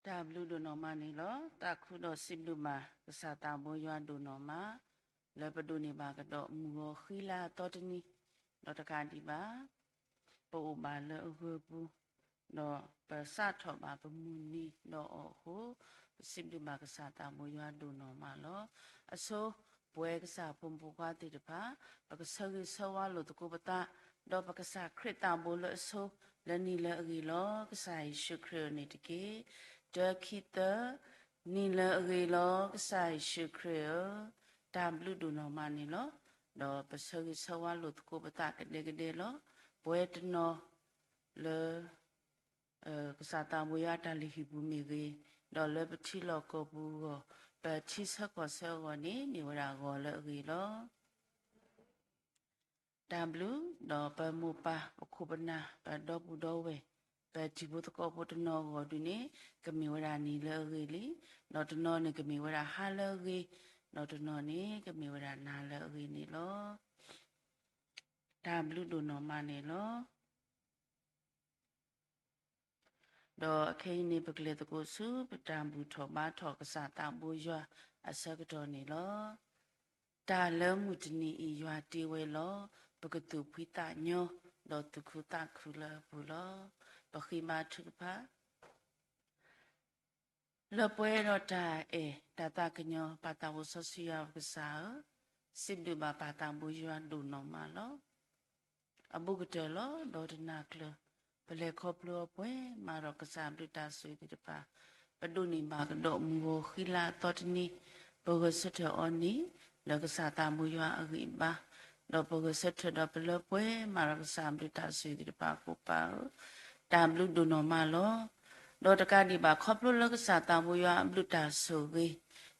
တၢ်ဘျုးဒိၣ်နီၢ်မးန့ၣ်လီၤ. သးခုဒီးစံးဘျုးဘၣ်ကစၢ်သးဘိယွၤဒိၣ်နီၢ်မး လၢပဒိးန့ၢ်ဘၣ်ကဒီးမုၢ်ဂီၤဃံလၤအသီတနံၤ, ဒီးတကးဒံးဘၣ် ပအိၣ်ဘၣ်လၢအဂၢၢ်ပူၤ, ဒီးပစးထီၣ်ဘၣ်ပမုၢ်နံၤဒီးအီၤအဃိ, ပစံးဘျုးဘၣ်ကစၢ်သးဘိယွၤဒိၣ်နီၢ်မးလီၤ. အဆိ ပဝဲကစၢ်ဖိမုၣ်ဖိခွါသ့ၣ်တဖၣ် ပကဆၢဂ့ၤဆၢဝါလိာ်သကိးပသး, ဒီးပကစၢ်ခရံာ်သးဘိလၢအဆိ လၢနံၤလၢအဂ့ၤလီၤ. ကစၢ်ယ့ၣ်ၡူးခရံာ်န့ၣ်တက့ၢ်. တၢ ခံ သၢ, နံၤလၢအဂ့ၤလီၤ ကစၢ်ယ့ၣ်ၡူးခရံာ်ဧၢ, တၢ်ဘျုးဒိၣ်နီၢ်မးန့ၣ်လီၤ. ဒီးပဆၢဂ့ၤဆၢဝါလိာ်သကိးပသးကဒဲကဒဲလီၤ. ပဝဲတနီၤလၢ ကစၢ်သးဘိယွၤအတၢ်လုၢ်ဟံၣ်ပူၤမ့ၢ်ဂ့ၤ, ဒီးလၢပထံလီၢ်ကီၢ်ပူၤအဂီၢ်, ပထံဆၢကီၢ်ဆၢအဂီၢ်န့ၣ် မ့ၢ်ဝဲဒၣ်ဂီၤလၢအဂ့ၤလီၤ. တၢ်ဘျုး, ဒီးပမိၢ်ပၢ် ပခိၣ်ပနၢ် ပဒီပုၢ်ဒီဝဲၢ် ပတံၤဖိသကိးဖိတနီၤအဂီၢ်ဒုန့ၣ် ကမ့ၢ်ဝဲဒၣ်နံၤလၢအဂ့ၤလံ, ဒီးတနီၤန့ၣ်ကမ့ၢ်ဝဲဒၣ်ဟါလၢအဂ့ၤ, ဒီးတနီၤန့ၣ်ကမ့ၢ်ဝဲဒၣ်နၤလၢအဂ့ၤန့ၣ်လီၤ. တၢ်ဘျုးဒိၣ်နီၢ်မးန့ၣ်လီၤ. ဒီးအခဲအံၤန့ၣ် ပကလဲၤသကိးဆူ ပတၢ်ဘူၣ်ထီၣ်ဘါထီၣ်ကစၢ်သးဘိယွၤအဆၢကတီၢ်န့ၣ်လီၤ. တၢ်လၢမုၢ်တနံၤအံၤယွၤတ့ဝဲလီၤ. ပကသူၣ်ဖှံသးညီ ဒီးသူၣ်ခုသးခုလၢအပူၤလီၤ. ပဃ့ဘါထုကဖၣ် လၢပှဲၤဒီးတၢ်အဲၣ်တၢ်သးကညီၤ ပၢ်သးဘိစီဆှံယွၤပကစၢ်ဧၢ, စံးဘျုးဘၣ်ပၢ်သးဘိယွၤဒိၣ်နီၢ်မးလီၤ. အဘူးကတၢၢ်လီၤ. ဒီးတနၤကျၢၤ ပလဲၤခီဖျိအီၤပှဲၤမးဒီးကစၢ်ဘျုးတၢ်ဆိၣ်ဂ့ၤသ့ၣ်တဖၣ်, ပဒိးန့ၢ်ဘၣ်ကဒီးမုၢ်ဂီၤဃံလၤအသီတနံၤ, ပဂဲၤဆၢထၢၣ်အီၤန့ၣ် လၢကစၢ်သးဘိယွၤအဂံၢ်အဘါ, ဒီးပဂဲၤဆၢထၢၣ်ဒီးပလၢပှဲၤမးဒီးကစၢ်ဘျုးတၢ်ဆိၣ်ဂ့ၤသ့ၣ်တဖၣ်အဃိပၢ်ဧၢ, တၢ်ဘျုးဒိၣ်နီၢ်မးလီၤ. ဒီးတကးဒံးဘၣ် ခီဖျိလၢကစၢ်သးဘိယွၤအဘျုးတၢ်ဆိၣ်ဂ့ၤ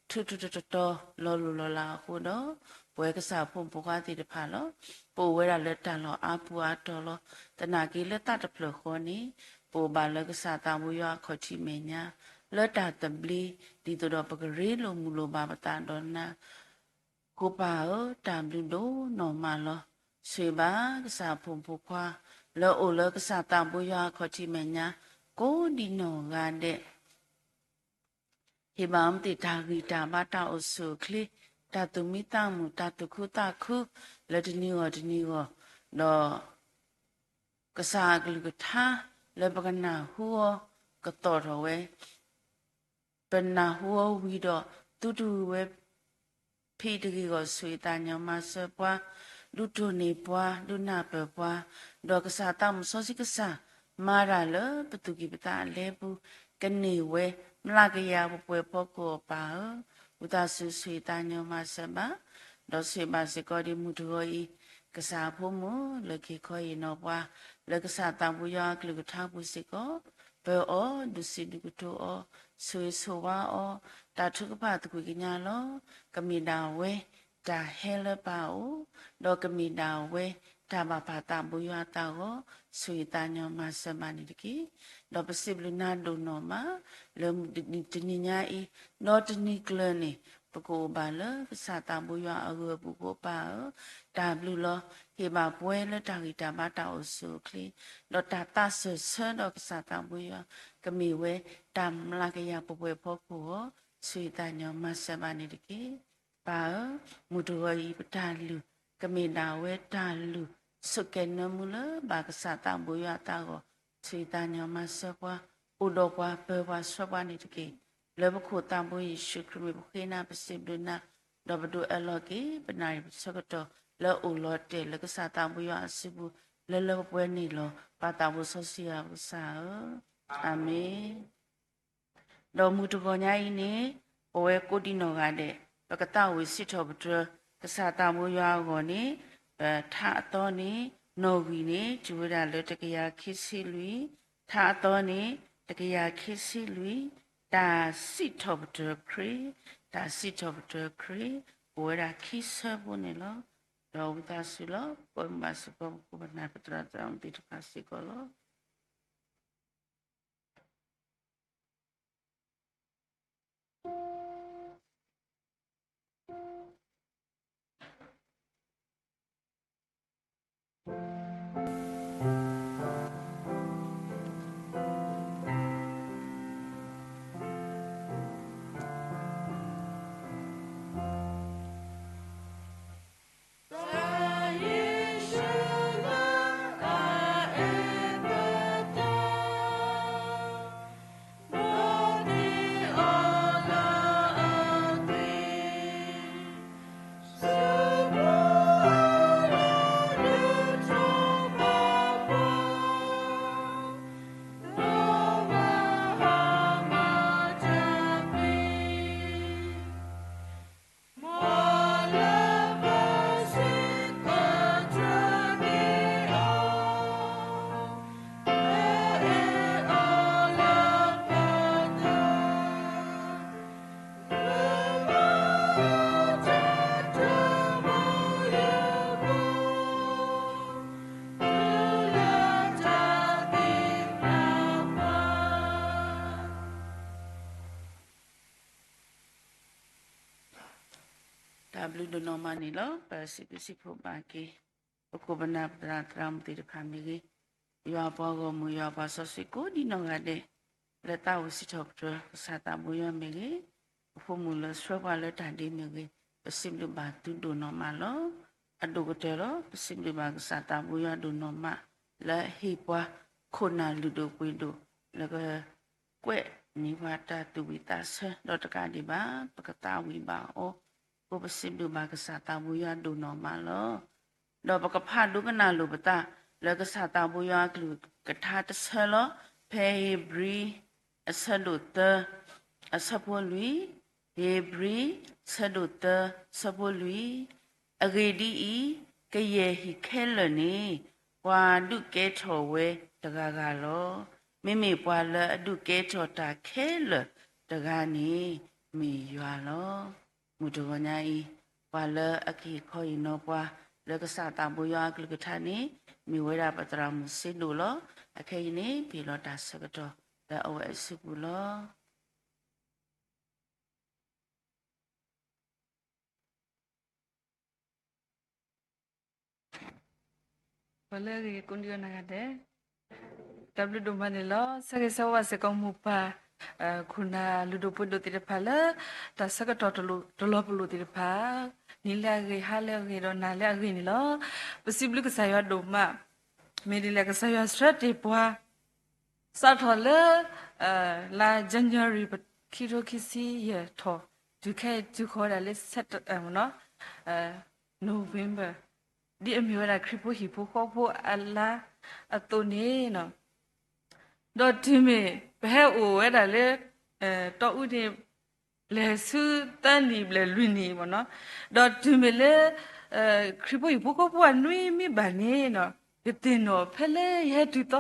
ထူးထူးတီၤတီၤ လီၤလိၢ်လီၤလးအဃိဒီး, ပဝဲကစၢ်ဖိမုၣ်ဖိခွါသ့ၣ်တဖၣ်လီၤ. ပအိၣ်ဝဲဒၣ်လၢတၢ်လီၢ်အါပူၤအါတီၤလီၤ. သနာ်က့လၢသးတဖျၢၣ်ဃီန့ၣ်, ပအိၣ်ဘၣ်လၢကစၢ်သးဘိယွၤအခီၣ်ထံးမဲာ်ညါ, လၢတၢ်သဘျ့, ဒ်သိးဒီးပကရ့လိာ်မုာ်လိာ်ဘၣ်ပသးဒီးနၤ ဃိပၢ်ဧၢ, တၢ်ဘျုးဒိၣ်နီၢ်မးလီၤ. ဆိၣ်ဂ့ၤဘၣ်ကစၢ်ဖိမုၣ်ဖိခွါ လၢအအိၣ်လၢကစၢ်သးဘိယွၤအခီၣ်ထံးမဲာ်ညါ ကိးဒံနီၢ်ဂၤဒဲး, ဟ့ၣ်ဘၣ်အီၤမ့ၢ်သ့ၣ်တၢ်ဂံၢ်တၢ်ဘါ တၢ်အိၣ်ဆူၣ်အိၣ်ချ့, တၢ်သူၣ်မံသးမုာ်, တၢ်သူၣ်ခုသးခု လၢတနံၤဂီၢ်တနံၤဂီၢ်, ဒီး ကစၢ်အကလုၢ်ကထါ လၢပကနၢ်ဟူအီၤ ကသီၣ်ထီၣ်ဝဲ, ပနၢ်ဟူအီၤဝံၤဒီး သုတဝံၤဝဲ ဖဲအံၤတဂ့ၤအဂီၢ် ဆိၣ်ဂ့ၤသးညီမၤစၢၤပှၤ, ဒုးတိၢ်န့ၢ်ပှၤ, ဒုးနၢ်ပၢၢ်ပှၤ, ဒီးကစၢ်သးမုၣ်စီဆှံကစၢ် မၤတၢ်လၢပသူၣ်ကံၢ်ပသးအလဲပူၤ, ကန့ၢ်ဝဲ မျးကယၤပှဲၤပှဲၤဖီခိၣ်အီၤပၢ်ဧၢ, ဝံသးစူၤဆိၣ်ဂ့ၤသးညီမၤစၢၤဘၣ်, ဒီးဆိၣ်ဂ့ၤဘၣ်စ့ၢ်ကီးဒ်မုၢ်တဂီၤအံၤ ကစၢ်အဖိမုၣ်လၢက့ၤခီအံၤနီၤပှၤ လၢကစၢ်သးဘိယွၤအကလုၢ်ကထါပူၤစ့ၢ်ကီး, ပၢအီၤ, ဒုးစံးဒုးကတိၤအီၤ, ဆိၣ်ဂ့ၤဆိၣ်ဝါအီၤ, တၢ်ထုကဖၣ်သကွံာ်ကညးလီၤ. ကမ့ၢ်ဒၣ်ဝဲတၢ်ဟဲလၢပၢ်အအိၣ်, ဒီးကမ့ၢ်ဒၣ်ဝဲတၢ်ဘၣ်ပၢ်သးဘိယွၤအသးအဂီၢ်, ဆိၣ်ဂ့ၤသးညီမၤစၢၤဘၣ်န့ၣ်တက့ၢ်. ဒီးပစံးဘျုးနၤဒိၣ်နီၢ်မး လၢတနံၤညါအံၤ, ဒီးတနံၤကျၢၤန့ၣ် ပကအိၣ်ဘၣ်လၢကစၢ်သးဘိယွၤအဂၢၢ်အပူၤအဃိပၢ်ဧၢ, တၢ်ဘျုးလီၤ. ဟ့ၣ်ဘၣ်ပှၤလၢတၢ်ဂံၢ်တၢ်ဘါတၢ်အိၣ်ဆူၣ်အိၣ်ချ့, ဒီးတၢ်သးစၢၢ်ဆၢဒီးကစၢ်သးဘိယွၤ, ကမ့ၢ်ဝဲတၢ်မျးကယၤပှဲၤပှဲၤဖီခိၣ်အီၤ, ဆိၣ်ဂ့ၤသးညီမၤစၢၤဘၣ်န့ၣ်တက့ၢ်. ပၢ်ဧၢ, မုၢ်တဂီၤအံၤပတၢ်လုၢ်, ကမ့ၢ်ဒၣ်ဝဲတၢ်လုၢ်ဆိးကဲၤနၢမူလၢဘၣ်ကစၢ်သးဘိယွၤအသးအဂီၢ်, ဆိၣ်ဂ့ၤသးညီမၤစၢၤပှၤ, အိၣ်ဒီးပှၤ ပၢၤပှၤဆှၢပှၤန့ၣ်တက့ၢ်. လၢပခိၣ်သးဘိယ့ၣ်ၡူးခရံာ်မံၤပဃ့နၤပစံးဘျုးနၤ, ဒီးပဒိးအၢၣ်လီၤက့ၤ ပနၣ်ရံၣ်ပဆၢကတီၢ် လၢအိၣ်လီၤတဲာ်လၢကစၢ်သးဘိယွၤအစုပူၤ လၢလၢပှဲၤပှဲၤန့ၣ်လီၤ. ပၢ်သးဘိစီဆှံယွၤပကစၢ်ဧၢ, အၤမ့ၣ်. ဒီးမုၢ်တဂီၤညါအံၤန့ၣ်, ပဝဲကိးဒံနီၢ်ဂၤဒဲး, ပကသးဝံၣ်စံးထီၣ်ပတြၢၤ ကစၢ်သးဘိယွၤအဂီၢ်န့ၣ်, ပထါအသီန့ၣ် နီၣ်ဂံၢ်န့ၣ် တုၤဝဲဒၣ်လၢတကယၤခံဆံလွံၢ်, ထါအသီန့ၣ် တကယၤခံဆံလွံၢ်, တၢ်စံးထီၣ်ပတြၢၤခရံာ်, တၢ်စံးထီၣ်ပတြၢၤခရံာ်, အိၣ်ဝဲဒၣ်ခံဆၢဖိန့ၣ်လီၤ. ဒီးဝံသးစူၤလီၤ, ပမၤစ့ၢ်ကီး ပခိၣ်ပနၢ်ပသရၣ်သမါသ့ၣ်တဖၣ်စ့ၢ်ကီးလီၤ. လုၢ်ဒိၣ်နီၢ်မးန့ၣ်လီၤ. ပစံးဘျုးစံးဖှိၣ်ဘၣ်က့ၤ ပခိၣ်ပနၢ်ပသရၣ်မုၣ်သ့ၣ်တဖၣ်မ့ၢ်ဂ့ၤ, ယွၤပှၤဂီၢ်မုၢ် ယွၤပှၤစီဆှံကိးဒံနီၢ်ဂၤဒဲး လၢတၢ်အိၣ်စံးထီၣ်ပတြၢၤ ကစၢ်သးဘိယွၤမ့ၢ်ဂ့ၤ, ပဖိမုၣ်လၢဆှၢပှၤလၢတၢ်ဒ့မ့ၢ်ဂ့ၤ, ပစံးဘျုးဘၣ်သုဒိၣ်နီၢ်မးလီၤ. အဒိၣ်ကတၢၢ်လီၤ. ပစံးဘျုးဘၣ်ကစၢ်သးဘိယွၤဒိၣ်နီၢ်မး လၢအဟ့ၣ်ပှၤခိၣ်နၢ်လုၢ်ဒိၣ်ပှ့ၤဒိၣ် လၢက ကွဲးန့ၢ်ပှၤတၢ်သူၣ်ဝံၣ်သးဆၢဒီးတကးဒံးဘၣ် ပကသးဝံၣ်ဘၣ်အီၤ, အဃိပစံးဘျုးဘၣ်ကစၢ်သးဘိယွၤဒိၣ်နီၢ်မးလီၤ. ဒီးပကဖးဒိကနၣ်လိာ်ပသး လၢကစၢ်သးဘိယွၤအကလုၢ်ကထါတဆၢလီၤ. ဖဲဧ့ၤဘြံၤ အဆၢဒိၣ်သၢ အဆၢဖိလွံၢ်, ဧ့ၤဘြံၤ ဆၢဒိၣ်သၢ ဆၢဖိလွံၢ်, အဂ့ၢ်ဒ်အံၤ, ကယဲၢ်ဟံၣ်ခဲလၢာ်န့ၣ် ပှၤဒုးကဲထီၣ်ဝဲတဂၤဂၤလီၤ. မ့မ့ၢ်ပှၤလၢအဒုးကဲထီၣ်တၢ်ခဲလၢာ်တဂၤန့ၣ် မ့ၢ်ယွၤလီၤ. မုၢ်တဂီၤညါအံၤ, ပှၤလၢအကဟ့ၣ်ခီဟ့ၣ်နီၤပှၤ လၢကစၢ်သးဘိယွၤအကလုၢ်ကထါန့ၣ် မ့ၢ်ဝဲဒၣ်ပသရၣ်မုၣ်စ့ဒိၣ်လီၤ. အခဲအံၤန့ၣ် ပဟ့ၣ်လီၤတၢ်ဆၢကတီၢ်လၢအဝဲအစုပူၤလီၤ. ပှၤလၢအဂ့ၤကိးဒံနီၢ်ဂၤဒဲး, တၢ်ဘျုးဒိၣ်မးန့ၣ်လီၤ. ဆၢဂ့ၤဆၢဝါဘၣ်စ့ၢ်ကီးမိၢ်ပၢ် ခိၣ်နၢ်လုၢ်ဒိၣ်ပှ့ၤဒိၣ်သ့ၣ်တဖၣ်လၢ တၢ်ဆၢကတီၢ်တလီၤပလိာ်သ့ၣ်တဖၣ်, နံၤလၢအဂ့ၤ ဟါလၢအဂ့ၤ ဒီးနၤလၢအဂ့ၤန့ၣ်လီၤ. ပစံးဘျုးကစၢ်ယွၤဒိၣ်မး, မ့ၢ်ဒ်လဲၣ် ကစၢ်ယွၤဆှၢတ့ၢ်ပှၤ စးထီၣ်လၢ လါ January ခံကထိခံဆံယဲၢ်ထီၣ် တုၤခဲအံၤတုၤဃီၤဝဲဒၣ်လၢ November ဒ်အမ့ၢ်ဝဲဒၣ်ခရံာ်ဖိဟံၣ်ဖိဃီဖိအလါအသိးန့ၣ်, ဒီးတုၤမ့ၢ်ပဟဲအိၣ်ဝဲဒၣ်လၢ တီအူန့ၣ် ဘျဲၣ်ဆူသၢနံၣ်ဘျဲၣ်လွံၢ်နံၣ်မ့ၢ်နီၤ, ဒီးတုၤမ့ၢ်လၢ ခရံာ်ဖိဟံၣ်ဖိဃီဖိအနွံမ့ၢ်ဘၣ်န့ၣ်နီၤ, ယသ့ၣ်နီၣ်ဖဲလၢယဟဲတုၤသီ,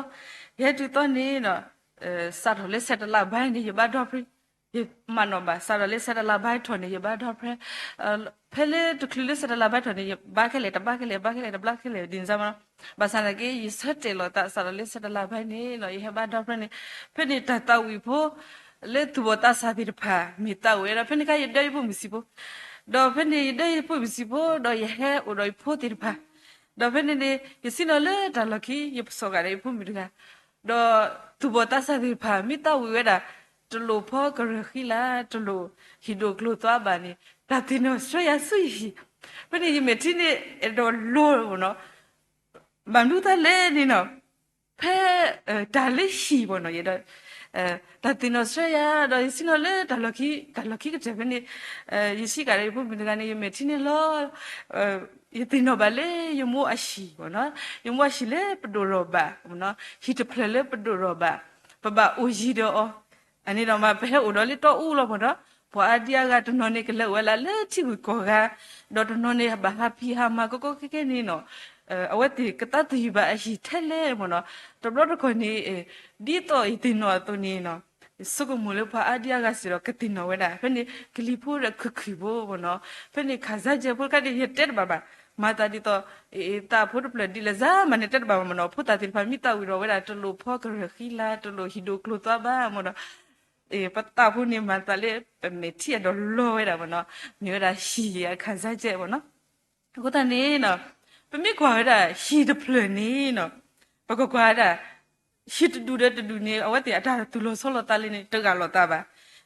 ယဟဲတုၤသီန့ၣ်နီၤ, စးထီၣ်လၢစဲးတလါဘါန့ၣ် ယဘါဒီဖရဲ, ယမၤနီၣ်ဘၣ် စးထီၣ်လၢစဲးတလါဘါထီၣ်န့ၣ် ယဘါဒီဖရဲ, ဖဲလၢတချုးလၢစဲးတလါဘါထီၣ်န့ၣ် ယဘါခဲလၢာ် တဘါခဲလၢာ် ဘါခဲလၢာ် တဘါခဲလၢာ် ဒ်န့ၣ်မ့ၢ်နီၤ, ဘၣ်ဆၣ်သနာ်က့ ယဆၢတဲာ်လီၤသး စးထီၣ်လၢစဲးတလါဘါန့ၣ်နီၤ ယဟဲဘါဒီဖရဲန့ၣ်, ဖဲန့ၣ်တၢ်သးဝံၣ်ဖိ လၢသူၣ်ဘီၣ်သးစၢ်သ့ၣ်တဖၣ် မ့ၢ်သးဝံၣ်ဝဲဒီး ဖဲန့ၣ်အခါယဒၢယဖိမုၣ်ဆံးဖိ, ဒီးဖဲန့ၣ်ယဒၢယဖိမုၣ်ဆံးဖိ ဒီးယဟဲအိၣ်ဒီးယဖိသ့ၣ်တဖၣ်, ဒီးဖဲန့ၣ်န့ၣ် ယဆ့ၣ်နီၤလၢတၢ်လီၢ်ခံ ယပစီၣ်ဂာ်ဒီးယဖိမုၣ်တဂၤ, ဒီးသူၣ်ဘီၣ်သးစၢ်သ့ၣ်တဖၣ် မ့ၢ်သးဝံၣ်ဝဲဒၣ် တလိၣ်ဖီကရၢၢ်ဃံလၤ တလိၣ်ဟံၣ်ဒိၣ်ကျိၤသွါဘၣ်န့ၣ် တၢ်သ့ၣ်နီၣ်ဆှၢယၤဆူယဟံၣ်, ဖဲန့ၣ်ယမဲာ်ထံန့ၣ် အဲၣ်ဒိးလီၤမ့ၢ်နီၤ, ဘၣ်မနုၤသတးလဲၣ်န့ၣ်နီၤ, ဖဲ တၢ်လၢဟံၣ်မ့ၢ်နီၤ ယဲဒီး တၢ်သ့ၣ်နီၣ်ဆှၢယၤ ဒီးယဆ့ၣ်နီၤလၢတၢ်လီၢ်ခံ တၢ်လီၢ်ခံကတၢၢ်ဖဲန့ၣ်, ယစံးကဒီးယဖိမုၣ်တဂၤန့ၣ် ယမဲာ်ထံန့ၣ်လီၤ, ယသ့ၣ်နီၣ်ဘၣ်လၢယမိၢ်အဟံၣ်မ့ၢ်နီၤ, ယမိၢ်အဟံၣ်လၢပဒိၣ်ထီၣ်ဘၣ်မ့ၢ်နီၤ, ဟံၣ်တဖျၢၣ်လၢပဒိၣ်ထီၣ်ဘၣ်, ပဘၣ်အိၣ်ယံၤဒီးအီၤ, အန့ၣ်ဒီးမ့ၢ်ပဟဲအိၣ်ဒီးလၢတီအူလီၤမ့ၢ်နီၤ, ပှၤအါဒံအါဂၤတနီၤန့ၣ် ကလဲၤအိၣ်ဝဲလၢထံဂုၤကီၢ်ဂၤ, ဒီးတနီၤန့ၣ် ဘၣ်ဟးဖံးဟးမၤကီကီခဲခဲန့ၣ်နီၤ, အဝဲသ့ၣ်ကသးသယုၢ်ဘၣ်အဟံၣ်ထဲလဲၣ်မ့ၢ်နီၤ, တဘျီတခီၣ်န့ၣ် ဒ်သိးယသ့ၣ်နီၣ်အသိးန့ၣ်နီၤ, ယဆိကမိၣ်လၢပှၤအါဒံအါဂၤစ့ၢ်ဒီးကသ့ၣ်နီၣ်ဝဲဒၣ်, ဖဲန့ၣ်ကလံၤဖိဒီးခုၣ်ခုၣ်ဖိမ့ၢ်နီၤ, ဖဲန့ၣ်ခးစၢ်ကဲဖိတခါန့ၣ် ယတဲတဘၣ်ဘၣ်, မၤသးဒ်သိး သးဖိတဖျၢၣ်ဒ်လဲၣ်စ့ၢ်မးန့ၣ် တဲတဘၣ်မ့ၢ်နီၤ, ဖိသၣ်သ့ၣ်တဖၣ်မ့ၢ်သးဝံၣ်ဒီးဝဲဒၣ် တလိၣ်ဖီကရၢၢ်ဃံလၤ တလိၣ်ဟံၣ်ဒိၣ်ကျိၤသွါဘၣ်မ့ၢ်နီၤ, ပသးဖိန့ၣ်မၤသးလၢ ပမဲာ်ထံအဲၣ်ဒိးလီၤဝဲဒၣ်မ့ၢ်နီၤ, မ့ၢ်ဝဲဒၣ်ဟံၣ်အခးစၢ်ကဲမ့ၢ်နီၤ, အဃိသတးန့ၣ်နီၤ, ပမ့ၢ်ကွၢ်ဝဲဒၣ်ဟံၣ်တဖျၢၣ်န့ၣ်နီၤ, ပကကွၢ်ဝဲဒၣ် ဟံၣ်တဒူၣ်ဒီးတဒူၣ်န့ၣ် အဝဲသ့ၣ်အတၢ်သူၣ်လီၤဆီလီၤသးလဲၣ်န့ၣ် တဂၢ်လိာ်သးဘၣ်.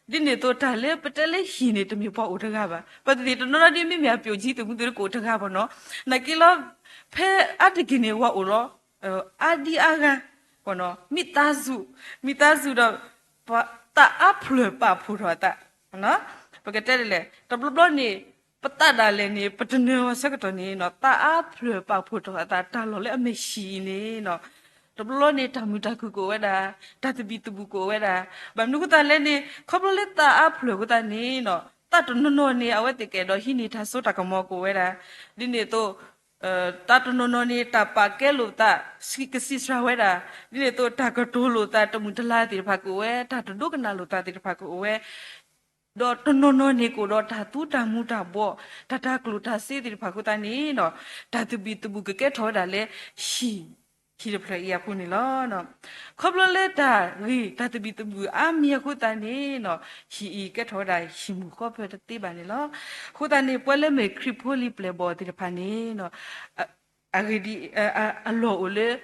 ဒ်န့ၣ်အသိးတၢ်လၢပတဲလၢဟံၣ်န့ၣ် တမ့ၢ်ပှၤအိၣ်တဂၤဘၣ်. ပသ့ၣ်တနီၤနီၤဒ်မ့မ့ၢ်အပျိၣ်ကံသုးမုၢ်သံၣ်ဘိကအိၣ်တဂၤဘၣ်နီၤ. နာ်က့လီၤ ဖဲအါတက့ၢ်န့ၣ် ဝဲအိၣ်လီၤ အါဒံအါဂၤ မိသားစု, မိသားစုဒီး သးအါဖျၢၣ်ပာ်ဖှိၣ်ထီၣ်အသး ပကတဲဒ်လဲၣ် တဘျီဘျီန့ၣ် ပသးဒၣ်လဲာ်န့ၣ် ပတနၢၤအီၤဆၢကတီၢ်န့ၣ်နီၤ သးအါဖျၢၣ်ပာ်ဖှိၣ်ထီၣ်အသး တၢ်လီၢ်လၢအမဲာ်ဟံၣ်အံၤန့ၣ်နီၤ တဘျီဘျီန့ၣ် တၢ်မုာ်တၢ်ခုၣ်ကအိၣ်ဝဲဒၣ်, တၢ်သဘံၣ်သဘုၣ်ကအိၣ်ဝဲဒၣ်. ဘၣ်မနုၤအဃိသတးလဲၣ်န့ၣ် ခီဖျိလၢသးအါဖျၢၣ်အဃိသတးန့ၣ်နီၤ သးတနီၤနီၤန့ၣ် အဝဲသ့ၣ်ကအဲၣ်ဒိးဟံးန့ၢ်တၢ်စိတၢ်ကမီၤကအိၣ်ဝဲဒၣ်. ဒ်န့ၣ်အသိး သးတနီၤနီၤန့ၣ် တၢ်ပာ်ကဲလိာ်သး ကစံးစှၤဝဲဒၣ်. ဒ်န့ၣ်အသိး တၢ်ကတိၤလိာ်သးတမုာ်တလၤသ့ၣ်တဖၣ်ကအိၣ်ဝဲ, တၢ်တဒိကနၣ်လိာ်သးသ့ၣ်တဖၣ်ကအိၣ်ဝဲ ဒီးတနီၤနီၤန့ၣ်ကအိၣ်ဒီးတၢ်သူတၢ်မူတၢ်ဘှီး, တၢ်တၤကျိၣ်တၤစ့သ့ၣ်တဖၣ်အဃိသတးန့ၣ်နီၤ တၢ်သဘံၣ်သဘုၣ်ကကဲထီၣ်ဝဲဒၣ်လၢဟံၣ် ဟံၣ်တဖျၢၣ်အံၤအပူၤန့ၣ်လီၤ. ခီဖျိလၢတၢ်ဂ့ၢ်တၢ်သဘံၣ်သဘုၣ်အါမံၤအဃိသတးန့ၣ် ဟံၣ်အံၤကဲထီၣ်ဝဲဒၣ်ဟံၣ်မုၢ်ဃီဖၢၣ်တသ့ဘၣ်န့ၣ်လီၤ. အဃိသတးန့ၣ် ပှၤလၢမ့ၢ်ခရံာ်ဖိလံၤပျဲၢ်ဘီၣ်သ့ၣ်တဖၣ်န့ၣ် အဂ့ၢ်ဒ်အံၤ, အလီၢ်အိၣ်လၢ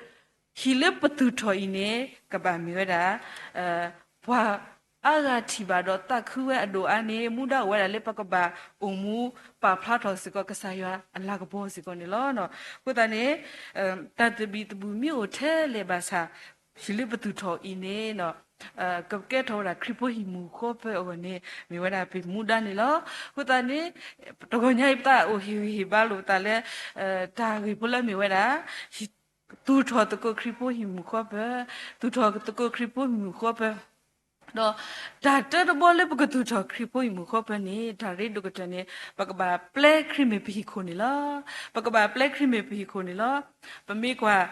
ဟံၣ်လၢပသူၣ်ထီၣ်အံၤန့ၣ် ကဘၣ်မ့ၢ်ဝဲဒၣ် ပှၤအါဂၤထံၣ်ဘၣ်ဒီးသးခုဝဲအဒိၣ်အါန့ၣ် မူဒါအိၣ်ဝဲဒၣ်လၢပကဘၣ်အိၣ်မူပာ်ဖျါထီၣ်စ့ၢ်ကီးကစၢ်ယွၤအလၤကပီၤစ့ၢ်ကီးန့ၣ်လီၤ. အဃိသတးန့ၣ် တၢ်သဘံၣ်သဘုၣ်မ့ၢ်အိၣ်ထဲလဲၣ်ဘၣ်ဆၣ် ဟံၣ်လၢပသူၣ်ထီၣ်အံၤန့ၣ် ကကဲထီၣ်ဝဲဒၣ်ခရံာ်ဖိဟံၣ်မုၢ်ဃီဖၢၣ်အဂီၢ်န့ၣ် မ့ၢ်ဝဲဒၣ်ပမူဒါန့ၣ်လီၤ. အဃိသတးန့ၣ် တဂီၢ်ညါအံၤပသးအိၣ်ဟ့ၣ်ဂံၢ်ဟ့ၣ်ဘါလိာ်ပသးလၢ တၢ်ဂ့ၢ်ဖိလၢမ့ၢ်ဝဲဒၣ် သူၣ်ထီၣ်သကိးခရံာ်ဖိဟံၣ်မုၢ်ဃီဖၢၣ်, သူၣ်ထီၣ်သကိးခရံာ်ဖိဟံၣ်မုၢ်ဃီဖၢၣ်, ဒီးတၢ်တၢတဘီလၢပကသူၣ်ထီၣ်ခရံာ်ဖိဟံၣ်မုၢ်ဃီဖၢၣ်န့ၣ် တၢ်ရ့ဒိၣ်ကတၢၢ်န့ၣ် ပကဘၣ်ပျဲခရံာ်မ့ၢ်ပဟံၣ်ခိၣ်န့ၣ်လီၤ. ပကဘၣ်ပျဲခရံာ်မ့ၢ်ပဟံၣ်ခိၣ်န့ၣ်လီၤ. ပမ့ၢ်ကွၢ်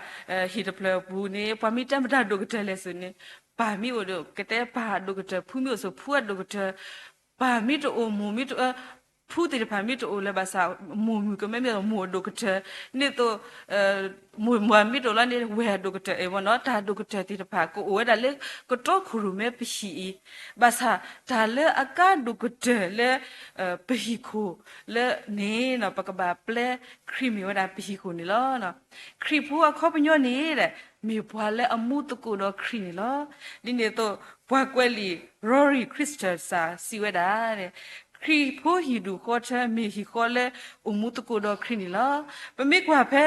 ဟံၣ်တဖျၢၣ်အပူၤန့ၣ် ပှၤမ့ၢ်တဲမတၤဒိၣ်ကတၢၢ်လဲၣ်စ့ၢ်န့ၣ် ပၢ်မ့ၢ်အိၣ်ဒီးကတဲပၢ်အဒိၣ်ကတၢၢ်, ဖုမ့ၢ်အိၣ်စ့ၢ်ဖုအဒိၣ်ကတၢၢ်, ပၢ်မ့ၢ်တအိၣ်မိၢ်မ့ၢ်တ ဖုသ့ၣ်တဖၣ်မ့ၢ်တအိၣ်လၢၤဘၣ်ဆၣ် မိၢ်မုၣ်ကမဲမ့ၢ်မိၢ်အဒိၣ်ကတၢၢ်, ဒ်သိး မိၢ်မ့ၢ်တအိၣ်လၢန့ၣ် ဝဲၢ်အဒိၣ်ကတၢၢ်အံၤမ့ၢ်နီၤ, တၢ်ဒိၣ်ကတၢၢ်သ့ၣ်တဖၣ် ကအိၣ်ဝဲဒၣ်လၢကတီခိၣ်ရိၣ်မဲပဟံၣ်အံၤ, ဘၣ်ဆၣ်တၢ်လၢအကါဒိၣ်ကတၢၢ်လၢ ပဟံၣ်ခိၣ်လၢန့ၣ် ပကဘၣ်ပျဲခရံာ်မ့ၢ်ဝဲဒၣ်ပဟံၣ်ခိၣ်န့ၣ်လီၤ. ခရံာ်ဖိအခီပညီန့ၣ် မ့ၢ်ပှၤလၢအမူသကိးဒီးခရံာ်န့ၣ်လီၤ. ဒ်န့ၣ်အသိး ပှၤကွဲးလံာ် Rory Christensen စံးဝဲဒၣ် ခရံာ်ဖိဟံၣ်ဒူၣ်ဃီထၢ မ့ၢ်ဟံၣ်ဃီလၢအိၣ်မူသကိးဒီးခရံာ်န့ၣ်လီၤ. ပမ့ၢ်ကွၢ်ဖဲ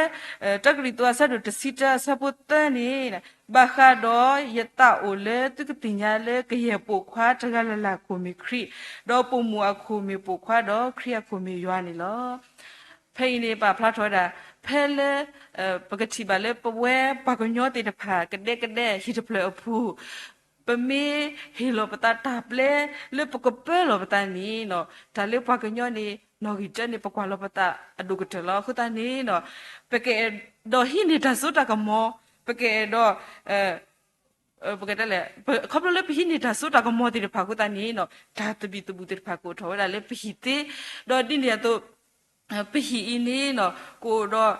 တၢကရံၣ်သူးအဆၢဒိၣ်တဆံတၢအဆၢဖိသၢန့ၣ် ဘၣ်ဃးဒီးယသးအိၣ်လၢသုကသ့ၣ်ညါလၢကယဲၢ်ပိာ်ခွါတဂၤလၢ်လၢ်အခိၣ်မ့ၢ်ခရံာ်, ဒီးပိာ်မုၣ်အခိၣ်မ့ၢ်ပိာ်ခွါဒီးခရံာ်အခိၣ်မ့ၢ်ယွၤန့ၣ်လီၤ. ဖဲအံၤန့ၣ် ပာ်ဖျါထီၣ်ဝဲဒၣ် ဖဲလၢ ပကထံၣ်ဘၣ်လၢပဝဲပှၤကညီသ့ၣ်တဖၣ် ကဒဲကဒဲဟံၣ်တဖျၢၣ်အပူၤ ပမ့ၢ်ဟ့ၣ်လီၤပသးတၢ်ပျဲလၢပကပၢလီၤပသးန့ၣ် တၢ်လၢပှၤကညီန့ၣ် နီၣ်ဂံၢ်တၢန့ၣ် ပကွၢ်လီၤပသးအဒိၣ်ကတၢၢ်လီၤ. အဃိသတးန့ၣ် ပကအဲၣ်ဒိးဟံးန့ၢ်တၢ်စိတၢ်ကမီၤ, ပကအဲၣ်ဒိး ပကတဲလဲၣ် ခီဖျိလၢပဟံးန့ၢ်တၢ်စိတၢ်ကမီၤသ့ၣ်တဖၣ်အဃိသတးန့ၣ် တၢ်သဘံၣ်သဘုၣ်သ့ၣ်တဖၣ်ကအိၣ်ထီၣ်ဝဲဒၣ်လၢပဟံၣ်သ့, ဒီးဒ်န့ၣ်အသိး ပဟံၣ်အံၤန့ၣ် ကအိၣ်ဒီး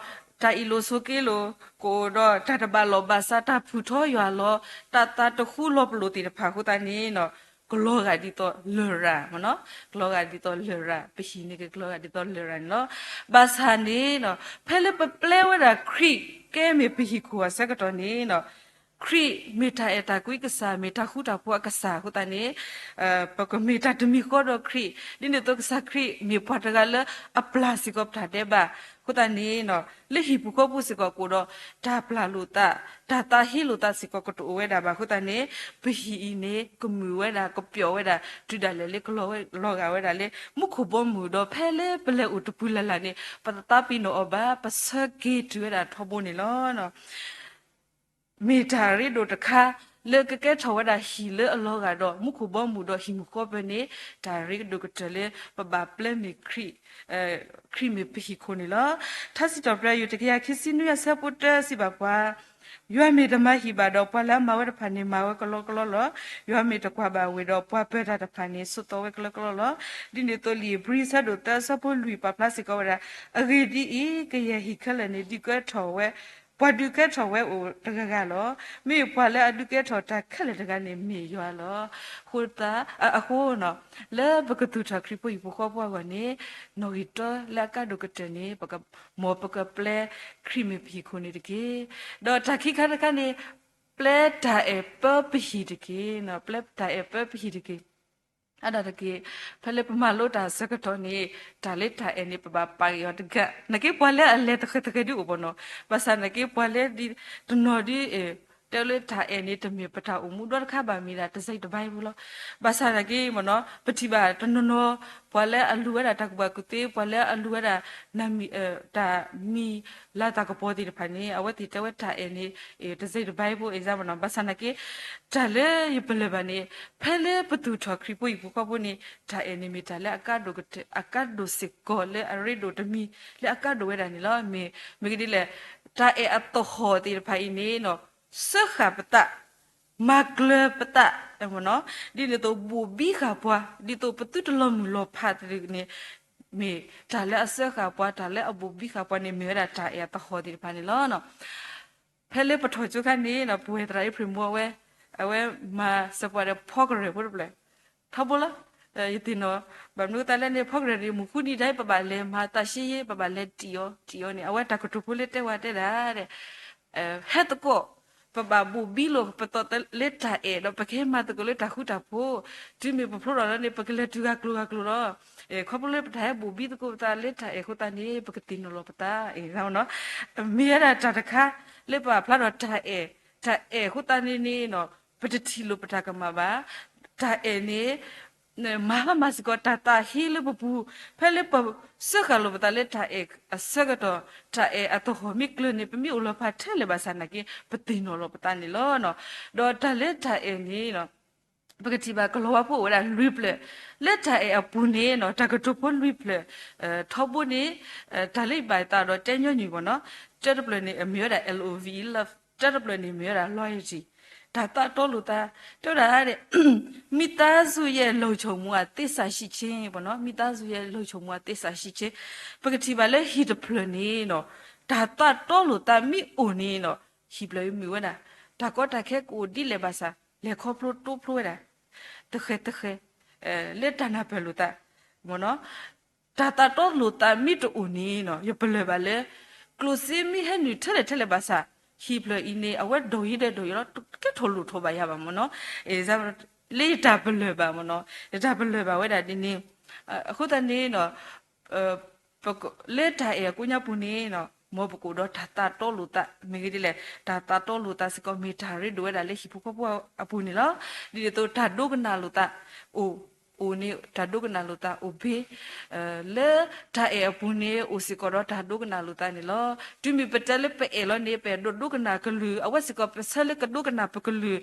တၢ်အ့ၣ်လိာ်ဆိးက့လိာ်, ကအိၣ်ဒီးတၢ်တဘၣ်လီၢ်ဘၣ်စး, တၢ်ဖုၣ်ထီယွၤလီၤ, တၢ်သးတဃူလီၤပလိာ်သ့ၣ်တဖၣ်အဃိသတးန့ၣ် ကလီၤဂာ်ဒ်သိးလရာ်, ကလီၤဂာ်ဒ်သိးလရာ်, ပဟံၣ်န့ၣ် ကကလီၤဂာ်ဒ်သိးလရာ်န့ၣ်လီၤ. ဘၣ်ဆၣ်န့ၣ် ဖဲလၢပပျဲဝဲဒၣ်ခရံာ်ကဲမ့ၢ်ပဟံၣ်ခိၣ်အဆၢကတီၢ်န့ၣ် ခရံာ်မ့ၢ်တၢ်အဲၣ်တၢ်ကွံကစၢ်, မ့ၢ်တၢ်ဃူတၢ်ဖိးအကစၢ်အဃိသတးန့ၣ် ပကမ့ၢ်တၢ်တမံၤဃီဒီးခရံာ်, ဒ်န့ၣ်အသိးကစၢ်ခရံာ်မ့ၢ်ပှၤတဂၤလၢအပျၢ်စ့ၢ်ကီးပတၢ်ဒဲးဘးအဃိသတးန့ၣ် လၢဟံၣ်ပူၤဃီပူၤစ့ၢ်ကီး ကအိၣ်ဒီးတၢ်ပျၢ်လိာ်သး, တၢ်သးဟ့လိာ်သးစ့ၢ်ကီးကတအိၣ်ဝဲဒၣ်ဘၣ်အဃိသတးန့ၣ် ပဟံၣ်အံၤန့ၣ် ကမုာ်ဝဲဒၣ် ကပျီၣ်ဝဲဒၣ် တုၤဒၣ်လဲာ်လၢကလီၤဂာ်ဝဲဒၣ်လၢ မူခိၣ်ဘီမုၢ်ဒီး ဖဲလၢပလဲၤအိၣ်တပူၤလၢ်လၢ်န့ၣ် ပတသးပ့ၤနီၣ်အီၤဘၣ်, ပဆၢက့ၤတုၤဝဲဒၣ်ထီဘိန့ၣ်လီၤ. မ့ၢ်တၢ်ရ့ဒိၣ်တခါ လၢကကဲထီၣ်ဝဲဒၣ်ဟံၣ်လၢအလီၤဂာ်ဒီး မူခိၣ်ဘီမုၢ်ဒီးဟံၣ်မုၢ်ဃီဖၢၣ်န့ၣ် တၢ်ရ့ဒိၣ်ကတၢၢ်လၢပဘၣ်ပျဲမ့ၢ်ခရံာ်, ခရံာ်မ့ၢ်ပဟံၣ်ခိၣ်န့ၣ်လီၤ. ထါစံးထီၣ်ပတြၢၤ တကယၤခံဆံနွံအဆၢဖိတၢစံးဘၣ်ပှၤ ယွၤမ့ၢ်တမၤဟံၣ်ဘၣ်ဒီး ပှၤလၢအမၤဝဲတဖၣ်န့ၣ် မၤဝဲကလီကလီလီၤ. ယွၤမ့ၢ်တကွၢ်ဘၣ်ဝ့ၢ်ဒီး ပှၤပၢၤတၢ်တဖၣ်န့ၣ် ဆိးသီဝဲကလီကလီလီၤ. ဒ်န့ၣ်အသိးလံာ်ဧ့ၤဘြံၤ အဆၢဒိၣ်သၢအဆၢဖိလွံၢ် ပာ်ဖျါစ့ၢ်ကီးဝဲဒၣ်, အဂ့ၢ်ဒ်အံၤ, ကယဲၢ်ဟံၣ်ခဲလၢာ်န့ၣ် ဒုးကဲထီၣ်ဝဲ, ပှၤဒုးကဲထီၣ်ဝဲအိၣ်တဂၤဂၤလီၤ. မ့ၢ်ပှၤလၢအဒုးကဲထီၣ်တၢ်ခဲလၢာ်တဂၤန့ၣ်မ့ၢ်ယွၤလီၤ. အဃိသတး, အဃိ လၢပကသူၣ်ထီၣ်ခရံာ်ဖိဟံၣ်ဖိဃီဖိအဂီၢ်န့ၣ် နီၣ်ဂံၢ်တၢလၢအကါဒိၣ်ကတၢၢ်န့ၣ် ပက, မ်ပကပျဲခရံာ်မ့ၢ်ပဟံၣ်ခိၣ်န့ၣ်တက့ၢ်. ဒီးတၢ်ခံခါတခါန့ၣ် ပျဲတၢ်အဲၣ်ပၢပဟံၣ်တက့ၢ်, ပျဲတၢ်အဲၣ်ပၢပဟံၣ်တက့ၢ်. အါဒၣ်တက့ၢ်, ဖဲလၢပမၤလိတၢ်အဆၢကတီၢ်န့ၣ် တၢ်လၢတၢ်အဲၣ်န့ၣ် ပဘၣ်ပာ်က့ၤအီၤတဂၤ, နာ်က့ပှၤလၢအလဲၤသဃဲၤသဃဲၤဒုအိၣ်ဘၣ်နီၤ, ဘၣ်ဆၣ်နာ်က့ပှၤလၢဒ်တနီၤဒ် တဲလၢတၢ်အဲၣ်န့ၣ် တမ့ၢ်ပတၢ်အိၣ်မူဒီတခါဘၣ် မ့ၢ်ဒၣ်တၢ်စံးတဘၣ်ဘၣ်လီၤ. ဘၣ်ဆၣ်နာ်က့မ့ၢ်နီၤ ပထံၣ်ဘၣ်တနီၤနီၤ ပှၤလၢအလူၤဝဲဒၣ်တၢ်ကူၣ်ဘၣ်ကူၣ်သ့ ပှၤလၢအလူၤဝဲဒၣ် တၢ်မံၤလၤတၢ်ကပီၤသ့ၣ်တဖၣ်န့ၣ် အဝဲသ့ၣ်တဲဝဲတၢ်အဲၣ်န့ၣ် တၢ်စံးတဘၣ်ဘၣ် example နီၤ, ဘၣ်ဆၣ်နာ်က့ တၢ်လၢယပလၢၢ်ဘၣ်န့ၣ် ဖဲလၢပသူၣ်ထီၣ်ခရံာ်ဖိဟံၣ်ဖိဃီဖိန့ၣ် တၢ်အဲၣ်န့ၣ်မ့ၢ်တၢ်လၢအကါဒိၣ်ကတၢၢ် အကါဒိၣ်စ့ၢ်ကီးလၢအရ့ဒိၣ်တမံၤ လၢအကါဒိၣ်ဝဲဒၣ်န့ၣ်လီၤ. မ့ၢ်, မ့ၢ်ကဒ်လဲၣ်, တၢ်အဲၣ်အသဟီၣ်သ့ၣ်တဖၣ်အံၤန့ၣ် စၢဃာ်ပသး, မၤကျၢၤပသး, ဒ်န့ၣ်အသိးဘိၣ်ဘံဃာ်ပှၤ ဒ်သိးပသုတလီၤမုၢ်လီၤဖးသ့ၣ်တဖၣ်န့ၣ် မ့ၢ်တၢ်လၢအစၢဃာ်ပှၤ တၢ်လၢအဘိၣ်ဘံဃာ်ပှၤန့ၣ် မ့ၢ်ဝဲဒၣ်တၢ်အဲၣ်အသဟီၣ်သ့ၣ်တဖၣ်န့ၣ်လီၤ. ဖဲလၢပထီၣ်ကၠိခါန့ၣ်နီၤ ပဝဲသရၣ်အ့ဖြ့ၣ်မိၤဝဲ အဝဲမၤစၢၤပှၤဒီးဖီကရဲၣ်ဖိတဖျၢၣ် ထီဘိလီၤ. ယသ့ၣ်နီၣ် ဘၣ်မနုၤအဃိသတးလဲၣ်န့ၣ် ဖီကရဲၣ်န့ၣ် မုၢ်ဃုနံၤဒၣ်အံၤ ပဘၣ်လဲၤမၤသးရှင်းရေး ပဘၣ်လဲၤတံၢ်အီၤတံၢ်အီၤန့ၣ် အဝဲတၢ်ကတိၤဖိလၢတဲဝဲတဲဒၣ်ဒီး ဟဲသကိး ပဘၣ်ဘိၣ်ဘံလိာ်ပသးလၢတၢ်အဲၣ် ဒီးပကဟဲမၤသကိးလၢတၢ်ဃူတၢ်ဖိး, တုၤမ့ၢ်ပဖျိထီၣ်လီၤန့ၣ် ပကလဲၤတုၤဂၤကျိၤဂၤကျိၤလီၤ. ခီဖျိလၢပတၢ်ဟဲဘိၣ်ဘံသကိးပသးလၢတၢ်အဲၣ်အဃိသတးန့ၣ် ပကသ့ၣ်နီၣ်လီၤပသး မ့ၢ်ဝဲဒၣ်တၢ်တခါ လၢပာ်ဖျါဒီးတၢ်အဲၣ်, တၢ်အဲၣ်အဃိသတးန့ၣ်န့ၣ် ပတထံၣ်လိာ်ပတၢ်ကမၣ်ဘၣ်. တၢ်အဲၣ်န့ၣ် မၤဟါမၢ်စ့ၢ်ကီးတၢ်သးဟ့လၢပပူၤ, ဖဲလၢပစၢဃာ်လိာ်ပသးလၢတၢ်အဲၣ်အဆၢကတီၢ်, တၢ်အဲၣ်အသဟီၣ်မ့ၢ်ကျၢၤန့ၣ် ပမ့ၢ်အိၣ်လီၤဖးထဲလဲၣ်ဘၣ်ဆၣ်နာ်က့ ပသ့ၣ်နီၣ်လီၤပသးန့ၣ်လီၤ. ဒီးတၢ်လၢတၢ်အဲၣ်န့ၣ် ပကထံၣ်ဘၣ်ကလီၤဝါဖိအိၣ်ဝဲဒၣ်လွံၢ်ဖျၢၣ်, လၢတၢ်အဲၣ်အပူၤန့ၣ်နီၤ တၢ်ကတိၤဖိလွံၢ်ဖျၢၣ်, ထီဘိန့ၣ် တၢ်လၢယဘၣ်သးဒီးတဲညီနုၢ်ဘၣ်နီၤ, တၢတဖျၢၣ်န့ၣ် အမ့ၢ်ဝဲဒၣ် love, တၢတဖျၢၣ်န့ၣ် မ့ၢ်ဝဲဒၣ် loyalty, တၢ်သးတီလိာ်သး, တဲဝဲဒၣ် မိသားစုရဲ့လုံခြုံမှုဟာသစ္စာရှိခြင်းပေါ့နော်, မိသားစုရဲ့လုံခြုံမှုဟာသစ္စာရှိခြင်း, ပကထံၣ်ဘၣ်လၢဟံၣ်တဖျၢၣ်န့ၣ်နီၤ, တၢ်သးတီလိာ်သးမ့ၢ်အိၣ်န့ၣ်နီၤ, ဟံၣ်ဖျၢၣ်အံၤမ့ၢ်ဝဲဒၣ် တၢ်ကီတၢ်ခဲကအိၣ်ဒ်လဲၣ်ဘၣ်ဆၣ် လဲၤခီဖျိတိဖျိဝဲဒၣ် တဃဲၤတဃဲၤ လၢတၢ်နၢ်ပၢၢ်လိာ်သး မ့ၢ်နီၤ, တၢ်သးတီလိာ်သးမ့ၢ်တအိၣ်န့ၣ်နီၤ ယပလၢၢ်ဘၣ်လၢ ကျိၣ်စ့မ့ၢ်ဟဲနုာ်ထဲလဲၣ်ထဲလဲၣ်ဘၣ်ဆၣ် ဟံၣ်ဖျၢၣ်အံၤန့ၣ် အဝဲဒိၣ်ယံၤဒီးဒိၣ်ယံၤလီၤ တကဲထီၣ်လိၣ်ထီၣ်ဘၣ်ယၤဘၣ်မ့ၢ်နီၤ, လၢယတၢ်ပလၢၢ်ဘၣ်မ့ၢ်နီၤ, ယတၢ်ပလၢၢ်ဘၣ်ဝဲဒၣ်ဒ်န့ၣ်, အဃိသတးန့ၣ်နီၤ လၢတၢ်အဲၣ်အကိးညါပူၤန့ၣ်နီၤ မ်ပကအိၣ်ဒီးတၢ်သးတီလိာ်သး မ့ၢ်ဂ့ၤဒ်လဲၣ်, တၢ်သးတီလိာ်သးစ့ၢ်ကီး မ့ၢ်တၢ်ရ့ဒိၣ်ဝဲဒၣ်လၢဟံၣ်ဖိဃီဖိအပူၤန့ၣ်လီၤ. ဒ်န့ၣ်အသိးတၢ်ဒိကနၣ်လိာ်သး အိၣ်, အိၣ်န့ၣ် တၢ်ဒိကနၣ်လိာ်သးအိၣ်ဘ့ၣ်, လၢတၢ်အဲၣ်အပူၤန့ၣ် အိၣ်စ့ၢ်ကီးဒီးတၢ်ဒိကနၣ်လိာ်သးန့ၣ်လီၤ. တုၤမ့ၢ်ပတဲလၢပအဲၣ်လီၤန့ၣ် ပအဲၣ်ဒိးဒိကနၣ်ကလုၢ်, အဝဲစ့ၢ်ကီးပဆၢလၢကဒိကနၣ်ပကလုၢ်,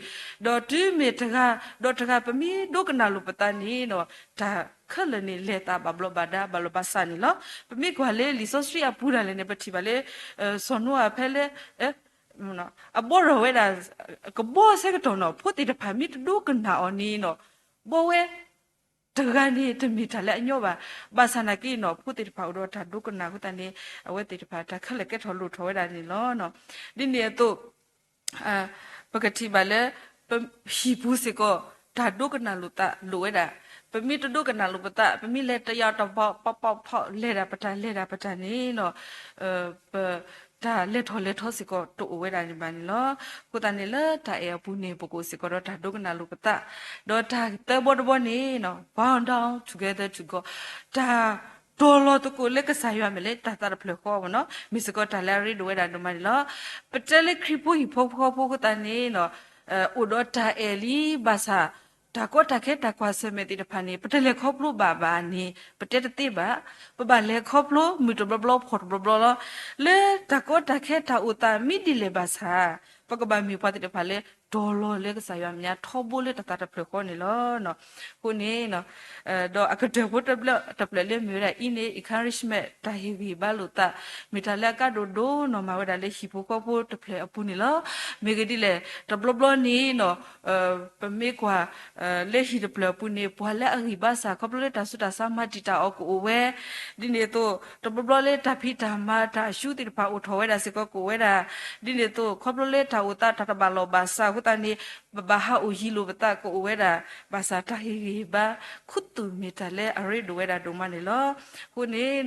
ဒီးတုၤမ့ၢ်တဂၤဒီးတဂၤ ပမ့ၢ်ဒိကနၣ်လိာ်ပသးန့ၣ်နီၤ တၢ်ခဲလၢာ်န့ၣ် လဲၤသးဘၣ်ဘျီးဘၣ်ဒါ ဘၣ်လီၤဘၣ်ဆၣ်န့ၣ်လီၤ. ပမ့ၢ်ကွၢ်လၢလံာ်စီဆှံအပူၤဒၣ်လဲာ်န့ၣ် ပထံၣ်ဘၣ်လၢ စီၤနိအၤဖဲလၢ အဘီထီၣ်ဝဲဒၣ် ကဘီဆၢကတီၢ်နီၤ ဖိသ့ၣ်တဖၣ်မ့ၢ်တဒိကနၣ်အီၤန့ၣ်နီၤ ဘီဝဲတဂၤန့ၣ် တမ့ၢ်တၢ်လၢအညီဘၣ်. ဘၣ်ဆၣ်နာ်က့နီၤ ဖိသ့ၣ်တဖၣ်အိၣ်ဒီးတၢ်ဒိကနၣ်အဃိသတးန့ၣ် အဝဲသ့ၣ်တဖၣ်တၢ်ခဲလၢာ်ကဲထီၣ်လိၣ်ထီၣ်ဝဲဒၣ်န့ၣ်လီၤ. ဒ်န့ၣ်အသိး ပကထံၣ်ဘၣ်လၢ ပဟံၣ်ပူၤစ့ၢ်ကီး တၢ်ဒိကနၣ်လိာ်သးလိၣ်ဝဲဒၣ်. ပမ့ၢ်တဒိကနၣ်လိာ်ပသး ပမ့ၢ်လဲၤတယၤတဘီ ပီၣ်ပီၣ်ဖီၣ် လဲၤဒၣ်ပတၢ်လဲၤဒၣ်ပတၢ်န့ၣ်နီၤ ပတၢ်လဲၤထီၣ်လဲၤထီစ့ၢ်ကီးတအိၣ်ဝဲဒၣ်န့ၣ်ဘၣ်န့ၣ်လီၤ. အဃိသတးန့ၣ်လၢတၢ်အဲၣ်အပူၤန့ၣ် ပကအိၣ်စ့ၢ်ကီးဒီးတၢ်ဒိကနၣ်လိာ်ပသး, ဒီးတၢ်သၢဘီတဘီန့ၣ်နီၤ bow down together to God, တၢ်တီၤလီၤသကိးလၢကစၢ်ယွၤမဲာ်လၢတၢ်သးတဖျၢၣ်ဃီမ့ၢ်နီၤ မ့ၢ်စ့ၢ်ကီးတၢ်လၢအရ့ဒိၣ်ဝဲဒၣ်ဒိၣ်မးန့ၣ်လီၤ. ပတဲလၢခရံာ်ဖိဟံၣ်ဖိဃီဖိအဃိသတးန့ၣ်နီၤ အိၣ်ဒီးတၢ်အဲၣ်လံဘၣ်ဆၣ် တၢ်ကီတၢ်ခဲတၢ်ကွၢ်ဆၢၣ်မဲာ်သ့ၣ်တဖၣ်န့ၣ် ပတလဲၤခီဖျိဘၣ်ဘၣ်န့ၣ် ပတဲတသ့ဘၣ်. ပဘၣ်လဲၤခီဖျိမုၢ်တဘျီဘျီဖီၣ်တဘျီဘျီလီၤ. လၢတၢ်ကီတၢ်ခဲတၢ်အိၣ်သးမ့ၢ်ဒ်လဲၣ်ဘၣ်ဆၣ် ပကဘၣ်မ့ၢ်ပှၤသ့ၣ်တဖၣ်လၢ တီၤလီၤလၢကစၢ်ယွၤမဲာ်ညါ ထီဘိလၢတၢ်သးတဖျၢၣ်ဃီန့ၣ်လီၤ. အဃိန့ၣ် ဒီးအကတၢၢ်ဖိတဖျၢၣ်လၢမ့ၢ်ဝဲဒၣ်အံၤန့ၣ် encouragement တၢ်ဟ့ၣ်ဂံၢ်ဘါလိာ်သး မ့ၢ်တၢ်လၢအကါဒိၣ်ဒိၣ်နီၢ်မၤဝဲဒၣ်လၢဟံၣ်ဖိဃီဖိတဖျၢၣ်အပူၤန့ၣ်လီၤ. မ့ၢ်ဂ့ၤဒ်လဲၣ် တဘျီဘျီန့ၣ်နီၤ ပမ့ၢ်ကွၢ် လၢဟံၣ်တဖျၢၣ်အပူၤန့ၣ် ပှၤလၢအဂံၢ်ဘါစၢ်ခီဖျိလၢတၢ်ဆူးတၢ်ဆါမၤတံာ်တာ်အီၤကအိၣ်ဝဲ, ဒ်န့ၣ်အသိး တဘျီဘျီလၢတၢ်ဖံးတၢ်မၤတၢ်အရှုံးသ့ၣ်တဖၣ်အိၣ်ထီၣ်ဝဲဒၣ်စ့ၢ်ကီးကအိၣ်ဝဲဒၣ်, ဒ်န့ၣ်အသိး ခီဖျိလၢတၢ်အိၣ်သးတၢ်တဘၣ်လီၢ်ဘၣ်စးအဃိသတးန့ၣ် ပဘၣ်ဟးအိၣ်ယံၤလိာ်ပသးကအိၣ်ဝဲဒၣ်, ဘၣ်ဆၣ်တၢ်ဟ့ၣ်ဂံၢ်ဟ့ၣ်ဘါ ခူသူၣ်မ့ၢ်တၢ်လၢအရ့ဒိၣ်ဝဲဒၣ်ဒိၣ်မးန့ၣ်လီၤ. အဃိန့ၣ်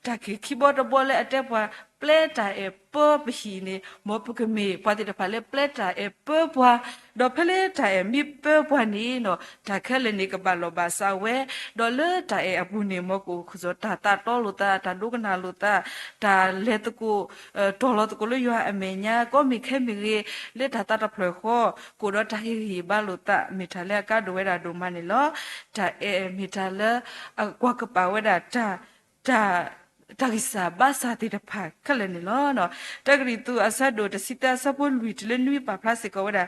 တၢ်ခံးခံဘီတဘီလၢအတဲပှၤ ပျဲတၢ်အဲၣ်ပၢပဟံၣ်န့ၣ် မ်ပကမ့ၢ်ပှၤသ့ၣ်တဖၣ်လၢပျဲတၢ်အဲၣ်ပၢပှၤ, ဒီးဖဲလၢတၢ်အဲၣ်မ့ၢ်ပၢပှၤန့ၣ်နီၤ တၢ်ခဲလၢာ်န့ၣ်ကဘၣ်လီၢ်ဘၣ်စးဝဲ, ဒီးလၢတၢ်အဲၣ်အပူၤန့ၣ် မ်ကအိၣ်ခူၣ်စီၤတၢ်သးတီလိာ်သး တၢ်ဒိကနၣ်လိာ်သး တၢ်လဲၤသကိး တီၤလီၤသကိးလၢယွၤအမဲာ်ညါ ကီမ့ၢ်ခဲမ့ၢ်ဂ့ၤ လၢတၢ်သးတဖျၢၣ်ဃီ ကအိၣ်ဒီးတၢ်ဟ့ၣ်ဂံၢ်ဟ့ၣ်ဘါလိာ်သး မ့ၢ်တၢ်လၢအကါဒိၣ်ဝဲဒၣ်ဒိၣ်မးန့ၣ်လီၤ. တၢ်အဲၣ်မ့ၢ်တၢ်လၢ အကွၢ်ကပာ်ဝဲဒၣ် တၢ် တၢ်ဂံၢ်စၢ်ဘါစၢ်သ့ၣ်တဖၣ်ခဲလၢာ်န့ၣ်လီၤ. တၢကရံၣ်သူးအဆၢဒိၣ်တဆံသၢအဆၢဖိလွံၢ်တုၤလၢနွံပာ်ဖျါစ့ၢ်ကီးဝဲဒၣ်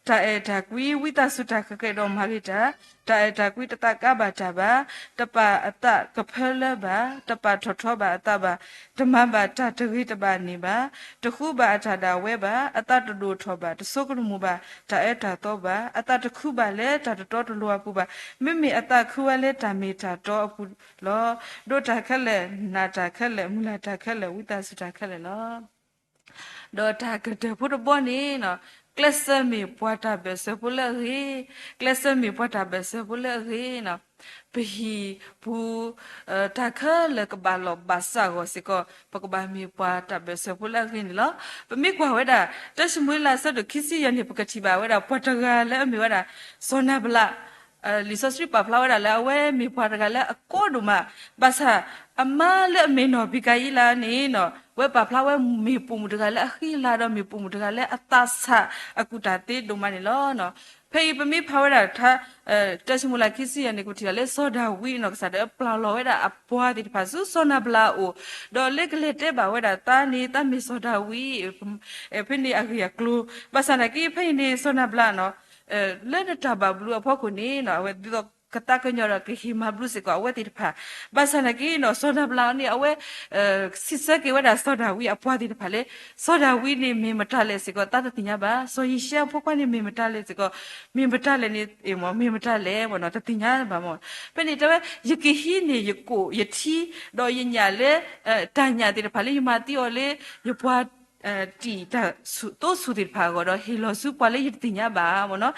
တၢ်အဲၣ်တၢ်ကွံ ဝံသးစူၤတၢ်ဃဲၤဃဲၤဒီးမၤဂ့ၤတၢ်, တၢ်အဲၣ်တၢ်ကွံတသးကါဘၣ်တၢ်ဘၣ်, တပာ်အသးကဖၢလၢဘၣ်, တပာ်ထီၣ်ထီဘၣ်အသးဘၣ်, တမၤဘၣ်တၢ်တဂ့ၤတဘၣ်န့ၣ်ဘၣ်, တဃူဘၣ်အတၢ်ဒၣ်ဝဲဘၣ်, အသးတဒိၣ်ထီၣ်ဘၣ်, တဆိကမိၣ်ဘၣ် တၢ်အၢတၢ်သီဘၣ်, အသးတခုဘၣ်လၢတၢ်တတီတလိၤအပူၤဘၣ်, မ့မ့ၢ်အသးခုဝဲလၢတၢ်မ့ၢ်တၢ်တီအပူၤလီၤ. ဒိးတၢ်ခဲလၢာ်, နာ်တၢ်ခဲလၢာ်, မုၢ်လၢ်တၢ်ခဲလၢာ်, ဝံသးစူၤတၢ်ခဲလၢာ်လီၤ. ဒီးတၢ်ကတၢၢ်ဖိတဘီန့ၣ်, ကျဲးစၢးမ့ၢ်ပှၤတၢ်ဘၢၣ်စၢၤဖိလၢအဂ့ၤ, ကျဲးစၢးမ့ၢ်ပှၤတၢ်ဘၢၣ်စၢၤဖိလၢအဂ့ၤန့ၣ်, ပဟံၣ်ပူၤ တၢ်ခဲလၢာ်ကဘၣ်လီၢ်ဘၣ်စးအဂီၢ်စ့ၢ်ကီး ပကဘၣ်မ့ၢ်ပှၤတၢ်ဘၢၣ်စၢၤဖိလၢအဂ့ၤန့ၣ်လီၤ. ပမ့ၢ်ကွၢ်ဝဲဒၣ် တၢၡမူၤအ့လး အဆၢဒိၣ်ခံဆံယဲၢ်န့ၣ် ပကထံၣ်ဘၣ်ဝဲဒၣ် ပှၤတဂၤလၢအမ့ၢ်ဝဲဒၣ် စီၤနၤဘလး, လံာ်စီဆှံပာ်ဖျါဝဲဒၣ်လၢအဝဲမ့ၢ်ပှၤတဂၤလၢအကီဒိၣ်မး, ဘၣ်ဆၣ် အမါလၢအမ့ၢ်နီၢ်အဘံကၤယံလးန့ၣ် ဝဲပာ်ဖျါဝဲမ့ၢ်ပိာ်မုၣ်တဂၤလၢအဃံအလၤဒီးမ့ၢ်ပိာ်မုၣ်တဂၤလၢအသးဆးအကူၣ်တၢ်သ့ဒိၣ်မးန့ၣ်လီၤ. ဖဲအံၤပမ့ၢ်ဖးဝဲဒၣ် တၢၡမူၤအ့လး ခံဆံယဲၢ်န့ၣ် ကထံၣ်ဘၣ်လၢစီၤဒၤဝံးန့ၣ် ကစၢ်ဒၣ်ပျၢ်လီၤဝဲဒၣ်အပှၤသ့ၣ်တဖၣ်ဆူစီၤနၤဘလးအအိၣ်, ဒီးလၢကလဲၤတဲဘၣ်ဝဲဒၣ်သးန့ၣ် သးမ့ၢ်စီၤဒၤဝံး ဖဲန့ၣ်အဂ့ၢ်အကျိၤ, ဘၣ်ဆၣ်သနာ်က့ ဖဲအံၤန့ၣ် စီၤနၤဘလးန့ၣ် လၢနတၢ်ဘၣ်ဘျုးအဖီခိၣ်န့ၣ် အဝဲဒ်သိးကသးကညီၤဒီးကဟ့ၣ်မၤဘျုးစ့ၢ်ကီးအဝဲသ့ၣ်တဖၣ်, ဘၣ်ဆၣ်သနာ်က့န့ၣ် စီၤနၤဘလးန့ၣ် အဝဲ စံးဆၢက့ၤဝဲဒၣ်စီၤဒၤဝံးအပှၤသ့ၣ်တဖၣ်လၢ စီၤဒၤဝံးန့ၣ်မ့ၢ်မတၤလဲၣ်စ့ၢ်ကီး သးတသ့ၣ်ညါဘၣ်, စီၤယံၤၡဲအဖိခွါန့ၣ်မ့ၢ်မတၤလဲၣ်စ့ၢ်ကီး မ့ၢ်မတၤလဲၣ်န့ၣ် မ့ၢ်မတၤလဲၣ် တသ့ၣ်ညါဘၣ်မၢ်. ဖဲန့ၣ်တဲဝဲ ယကဟံးန့ၢ်ယကိာ်ယထံ ဒီးယညၣ်လၢ တၢ်ညၣ်သ့ၣ်တဖၣ်လၢယမၤသံအီၤလၢ ယပှၤ တံာ်တၢ်သိဆူၣ်သ့ၣ်တဖၣ်အဂီၢ်ဒီး ဟ့ၣ်လီၤဆူပှၤလၢယတသ့ၣ်ညါဘၣ်မၢ်နီၤ.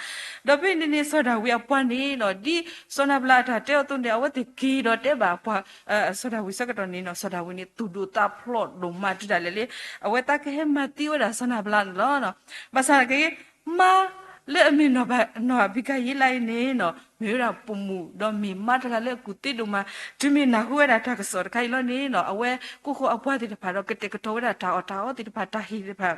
ဒီးဖဲန့ၣ်န့ၣ် စီၤဒၤဝံးအပှၤန့ၣ်ဒီး ဒ်စီၤနၤဘလးအတၢ်တဲအီၤအသိးန့ၣ် အဝဲသ့ၣ်က့ၤဒီးတဲဘၣ်ပှၤ စီၤဒၤဝံးဆၢကတီၢ်န့ၣ်နီၤ စီၤဒၤဝံးန့ၣ် သူၣ်ဒိၣ်သးဖျိးဒိၣ်မးတုၤဒၣ်လဲာ်လၢ အဝဲသးကဟဲမၤသံဝဲဒၣ်စီၤနၤဘလးန့ၣ်လီၤ. ဘၣ်ဆၣ်က့ မါလၢအမ့ၢ်နီၢ်အဘံကၤယံလးအံၤန့ၣ်နီၤ မ့ၢ်ဝဲဒၣ်ပိာ်မုၣ်ဒီးမ့ၢ်မါတဂၤလၢအကူၣ်သ့ဒိၣ်မး တုၤမ့ၢ်နၢ်ဟူဝဲဒၣ်တၢ်ကစီၣ်တခါအံၤလီၤန့ၣ်နီၤ အဝဲကိးဃီၤအပှၤသ့ၣ်တဖၣ်ဒီးကတဲာ်ကတီၤဝဲဒၣ်တၢ်အီၣ်တၢ်အီသ့ၣ်တဖၣ်တၢ်ဟ့ၣ်သ့ၣ်တဖၣ်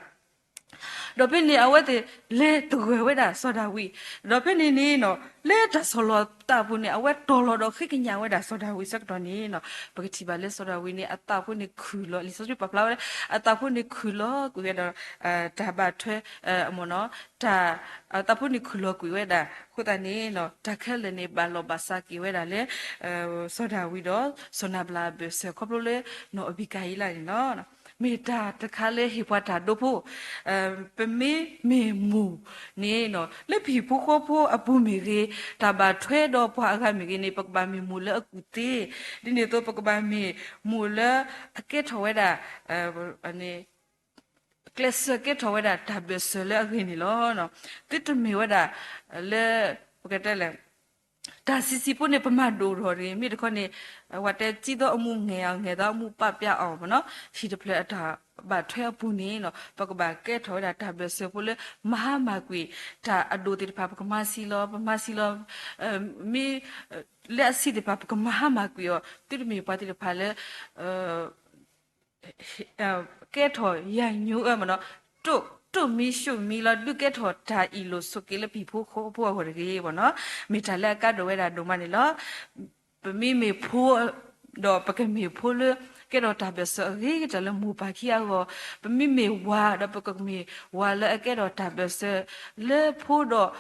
ဒီးဖဲန့ၣ် အဝဲသ့ၣ်လဲၤသဂၢၢ်ဝဲဒၣ်စီၤဒၤဝံး, ဒီးဖဲန့ၣ်န့ၣ်နီၤ လၢတၢ်ဆီၣ်လီၤသးအပူၤန့ၣ် အဝဲတီၤလီၤဒီးဃ့ကညးဝဲဒၣ်စီၤဒၤဝံးဆၢကတီၢ်န့ၣ်နီၤ ပကထံၣ်ဘၣ်လၢစီၤဒၤဝံးန့ၣ် အသးဖိန့ၣ်ခုၣ်လီၤ လံာ်စီဆှံပာ်ဖျါဝဲ အသးဖိန့ၣ်ခုၣ်လီၤကွံာ်ဝဲဒီး တၢ်ဘၣ်ထွဲ မ့ၢ်နီၤ တၢ် အသးဖိန့ၣ်ခုၣ်လီၤကွံာ်ဝဲဒၣ် အဃိသတးန့ၣ်နီၤ တၢ်ခဲလၢာ်န့ၣ် ဘၣ်လီၢ်ဘၣ်စးက့ၤဝဲဒၣ်လၢ စီၤဒၤဝံးဒီး စီၤနၤဘလးအဘၢၣ်စၢၤခီဖျိလၢ နီၢ်အဘံကၤယံလးန့ၣ်လီၤ. မ့ၢ်တၢ်တခါလၢဟ့ၣ်ပှၤတၢ်ဒိဖိ ပမ့မ့ၢ်မိၢ်န့ၣ်နီၤ လၢပဟံၣ်ဖိဃီဖိအပူၤမ့ၢ်ဂ့ၤ, တၢ်ဘၣ်ထွဲဒီးပှၤအဂၤမ့ၢ်ဂ့ၤန့ၣ် ပကဘၣ်မ့ၢ်မိၢ်လၢအကူၣ်သ့, ဒ်န့ၣ်အသိး ပကဘၣ်မ့ၢ်မိၢ်လၢအကဲထီၣ်ဝဲဒၣ် ကျဲးစၢးကဲထီၣ်ဝဲဒၣ်တၢ်ဘၢၣ်စၢၤလၢအဂ့ၤန့ၣ်လီၤ. သုတမ့ၢ်ဝဲဒၣ် လၢ ပကတဲလဲၣ် တၢ်ဆံးဆံးဖိန့ၣ် ပမၤဒိၣ်ထီၣ်တဂ့ၤ, မ့ၢ်တခီန့ၣ် ဝဲတဲစံးသီအမူးငဲၤအီၤ ငဲၤသီအမူးပာ်ပျါအီၤမ့ၢ်နီၤ, ဟံၣ်တဖျၢၣ်အတၢ်ဘၣ်ထွဲအပူၤန့ၣ်နီၤ ပကဘၣ်ကဲထီၣ်ဝဲဒၣ်တၢ်ဘၢၣ်စၢၤဖိလၢ မၤဟါမၢ်ကွံာ် တၢ်အဒိၣ်သ့ၣ်တဖၣ် ပကမၤဆံးလီၤ ပမၤဆံးလီၤ မ့ၢ် လၢအဆံးသ့ၣ်တဖၣ် ပကမၤဟါမၢ်ကွံာ်အီၤ သုတမ့ၢ်ပှၤသ့ၣ်တဖၣ်လၢ ကဲထီၣ်ယၤညိအၢမ့ၢ်နီၤ, တိၢ်မံၡိၣ်မံလီၤ ဒုးကဲထီၣ်တၢ်အ့ၣ်လိာ်ဆိးက့လၢပဟံၣ်ဖိဃီဖိအဂီၢ်တဂ့ၤမ့ၢ်နီၤ, မ့ၢ်တၢ်လၢအကါဒိၣ်ဝဲဒၣ်ဒိၣ်မးန့ၣ်လီၤ. ပမ့မ့ၢ်ဖိ ဒီးပကမ့ၢ်ဖိလၢ ကဲထီၣ်တၢ်ဘၢၣ်စၢၤအဂ့ၤကတၢၢ်လၢမိၢ်ပၢ်ခံအဂီၢ်, ပမ့မ့ၢ်ဝၤ ဒီးပကမ့ၢ်ဝၤလၢအကဲထီၣ်တၢ်ဘၢၣ်စၢၤ လၢဖိဒီး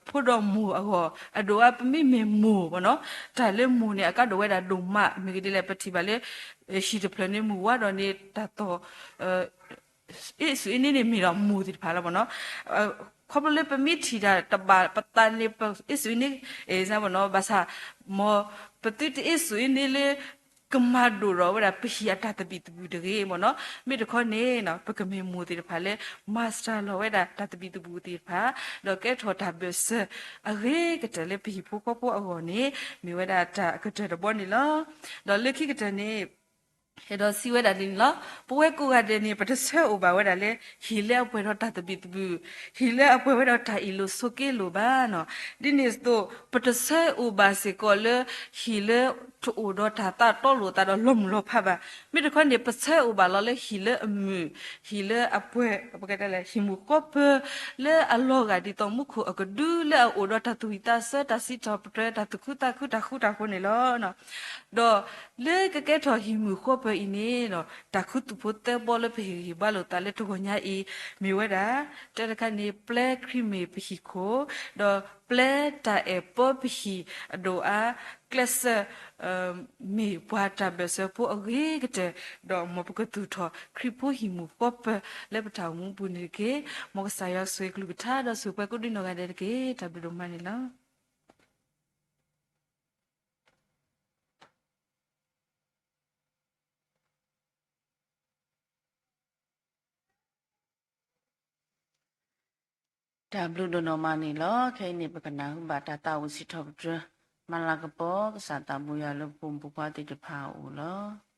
ဖိဒီးမိၢ်အဂီၢ်, အဒိၣ်အါ ပမ့မ့ၢ်မိၢ်မ့ၢ်နီၤ, တၢ်လၢမိၢ်န့ၣ် အကါဒိၣ်ဝဲဒၣ်ဒိၣ်မး မ့ၢ်ဂ့ၤဒ်လဲၣ် ပထံၣ်ဘၣ်လၢ ဟံၣ်တဖျၢၣ်န့ၣ် မုၢ်ဝါဒီးန့ၣ် တၢ်သီၣ် အ့ၣ်စူၣ်အ့ၣ်န့ၢ်န့ၣ်မ့ၢ်ဒီးမိၢ်သ့ၣ်တဖၣ်လီၤမ့ၢ်နီၤ, ခီဖျိလၢပမ့ၢ်ထံၣ်တၢ်တဘၣ်ပသးန့ၣ် ပအ့ၣ်စူၣ်အ့ၣ်န့ၢ် ဘၣ်ဆၣ် မ်ပသုတအ့ၣ်စူၣ်အ့ၣ်န့ၢ်လၢ ကမၤဒိၣ်ထီၣ်ဝဲဒၣ်ပဟံၣ်အတၢ်သဘံၣ်သဘုၣ်တဂ့ၤမ့ၢ်နီၤ, မ့ၢ်တခီန့ၣ် ပကမ့ၢ်မိၢ်သ့ၣ်တဖၣ်လၢ မၤစၢၤလီၤဝဲဒၣ်တၢ်သဘံၣ်သဘုၣ်သ့ၣ်တဖၣ် ဒီးကဲထီၣ်တၢ်ဘၢၣ်စၢၤအဂ့ၤကတၢၢ်လၢပဟံၣ်ဖိဃီဖိအဂီၢ်န့ၣ် မ့ၢ်ဝဲဒၣ်တၢ်အကတၢၢ်တဘီန့ၣ်လီၤ. ဒီးလၢခံကတၢၢ်န့ၣ် အဲၣ်ဒိးစံးဝဲဒၣ်ဒ်န့ၣ်လီၤ. ပဝဲကိးဂၤဒဲးန့ၣ် ပတဆၢအိၣ်ဘၣ်ဝဲဒၣ်လၢ ဟံၣ်လၢအပှဲၤဒီးတၢ်သဘံၣ်သဘုၣ်, ဟံၣ်လၢအပှဲၤဝဲဒီးတၢ်အ့ၣ်လိာ်ဆိးက့လိာ်ဘၣ်နီၤ. ဒ်န့ၣ်အသိး ပတဆၢအိၣ်ဘၣ်စ့ၢ်ကီးလၢ ဟံၣ်လၢတအိၣ်ဒီးတၢ်သးတီလိာ်သးဒီးလီၤမုၢ်လီၤဖးဘၣ်. မ့ၢ်တခီန့ၣ် ပဆၢအိၣ်ဘၣ်လီၤလၢဟံၣ်လၢအမုာ်, ဟံၣ်လၢအပှဲၤ, ပကတဲလၢ ဟံၣ်မုၢ်ဃီပၢၤ လၢအလီၤဂာ်ဒ်သိးမူခိၣ်အကဒု လၢအအိၣ်ဒီးတၢ်သူၣ်ဝံၣ်သးဆၢ တၢ်စံးထီၣ်ပတြၢၤ တၢ်သူၣ်ခုသးခု တၢ်ဃူတၢ်ဖိးန့ၣ်လီၤ. ဒီးလၢကကဲထီၣ်ဟံၣ်မုၢ်ဃီပၢၤအံၤန့ၣ် တၢ်ခူသူၣ်ဖိသၢဘီလၢပဟ့ၣ်ဂံၢ်ဟ့ၣ်ဘါလိာ်သးလၢတဂီၤညါအံၤ မ့ၢ်ဝဲဒၣ် တၢတခါန့ၣ် ပျဲခရံာ်မ့ၢ်ပဟံၣ်ခိၣ်, ဒီးပျဲတၢ်အဲၣ်ပၢပဟံၣ်အဒိၣ်အါ, ကျဲးစၢး မ့ၢ်ပှၤတၢ်ဘၢၣ်စၢၤဖိအဂ့ၤကတၢၢ်, ဒီးမ်ပကသူၣ်ထီၣ်ခရံာ်ဖိဟံၣ်မုၢ်ဃီပၢၤလၢပတၢ်အိၣ်မူပူၤန့ၣ်တက့ၢ်. မ်ကစၢ်ယွၤဆိၣ်ဂ့ၤကလုၢ်ကထါဒီးဆိၣ်ဂ့ၤပှၤကိးဒံနီၢ်ဂၤဒဲးတက့ၢ်. တၢ်ဘျုးဒိၣ်မးန့ၣ်လီၤ. တၢ်ဘျုးဒိၣ်နီၢ်မးန့ၣ်လီၤ. ခဲအံၤန့ၣ် ပကနၢ်ဟူဘၣ်တၢ်သးဝံၣ်စံးထီၣ်ပတြၢၤ မၤလၤကပီၤကစၢ်သးဘိယွၤလၢပဖိမုၣ်ဖိခွါသ့ၣ်တဖၣ်အအိၣ်လီၤ.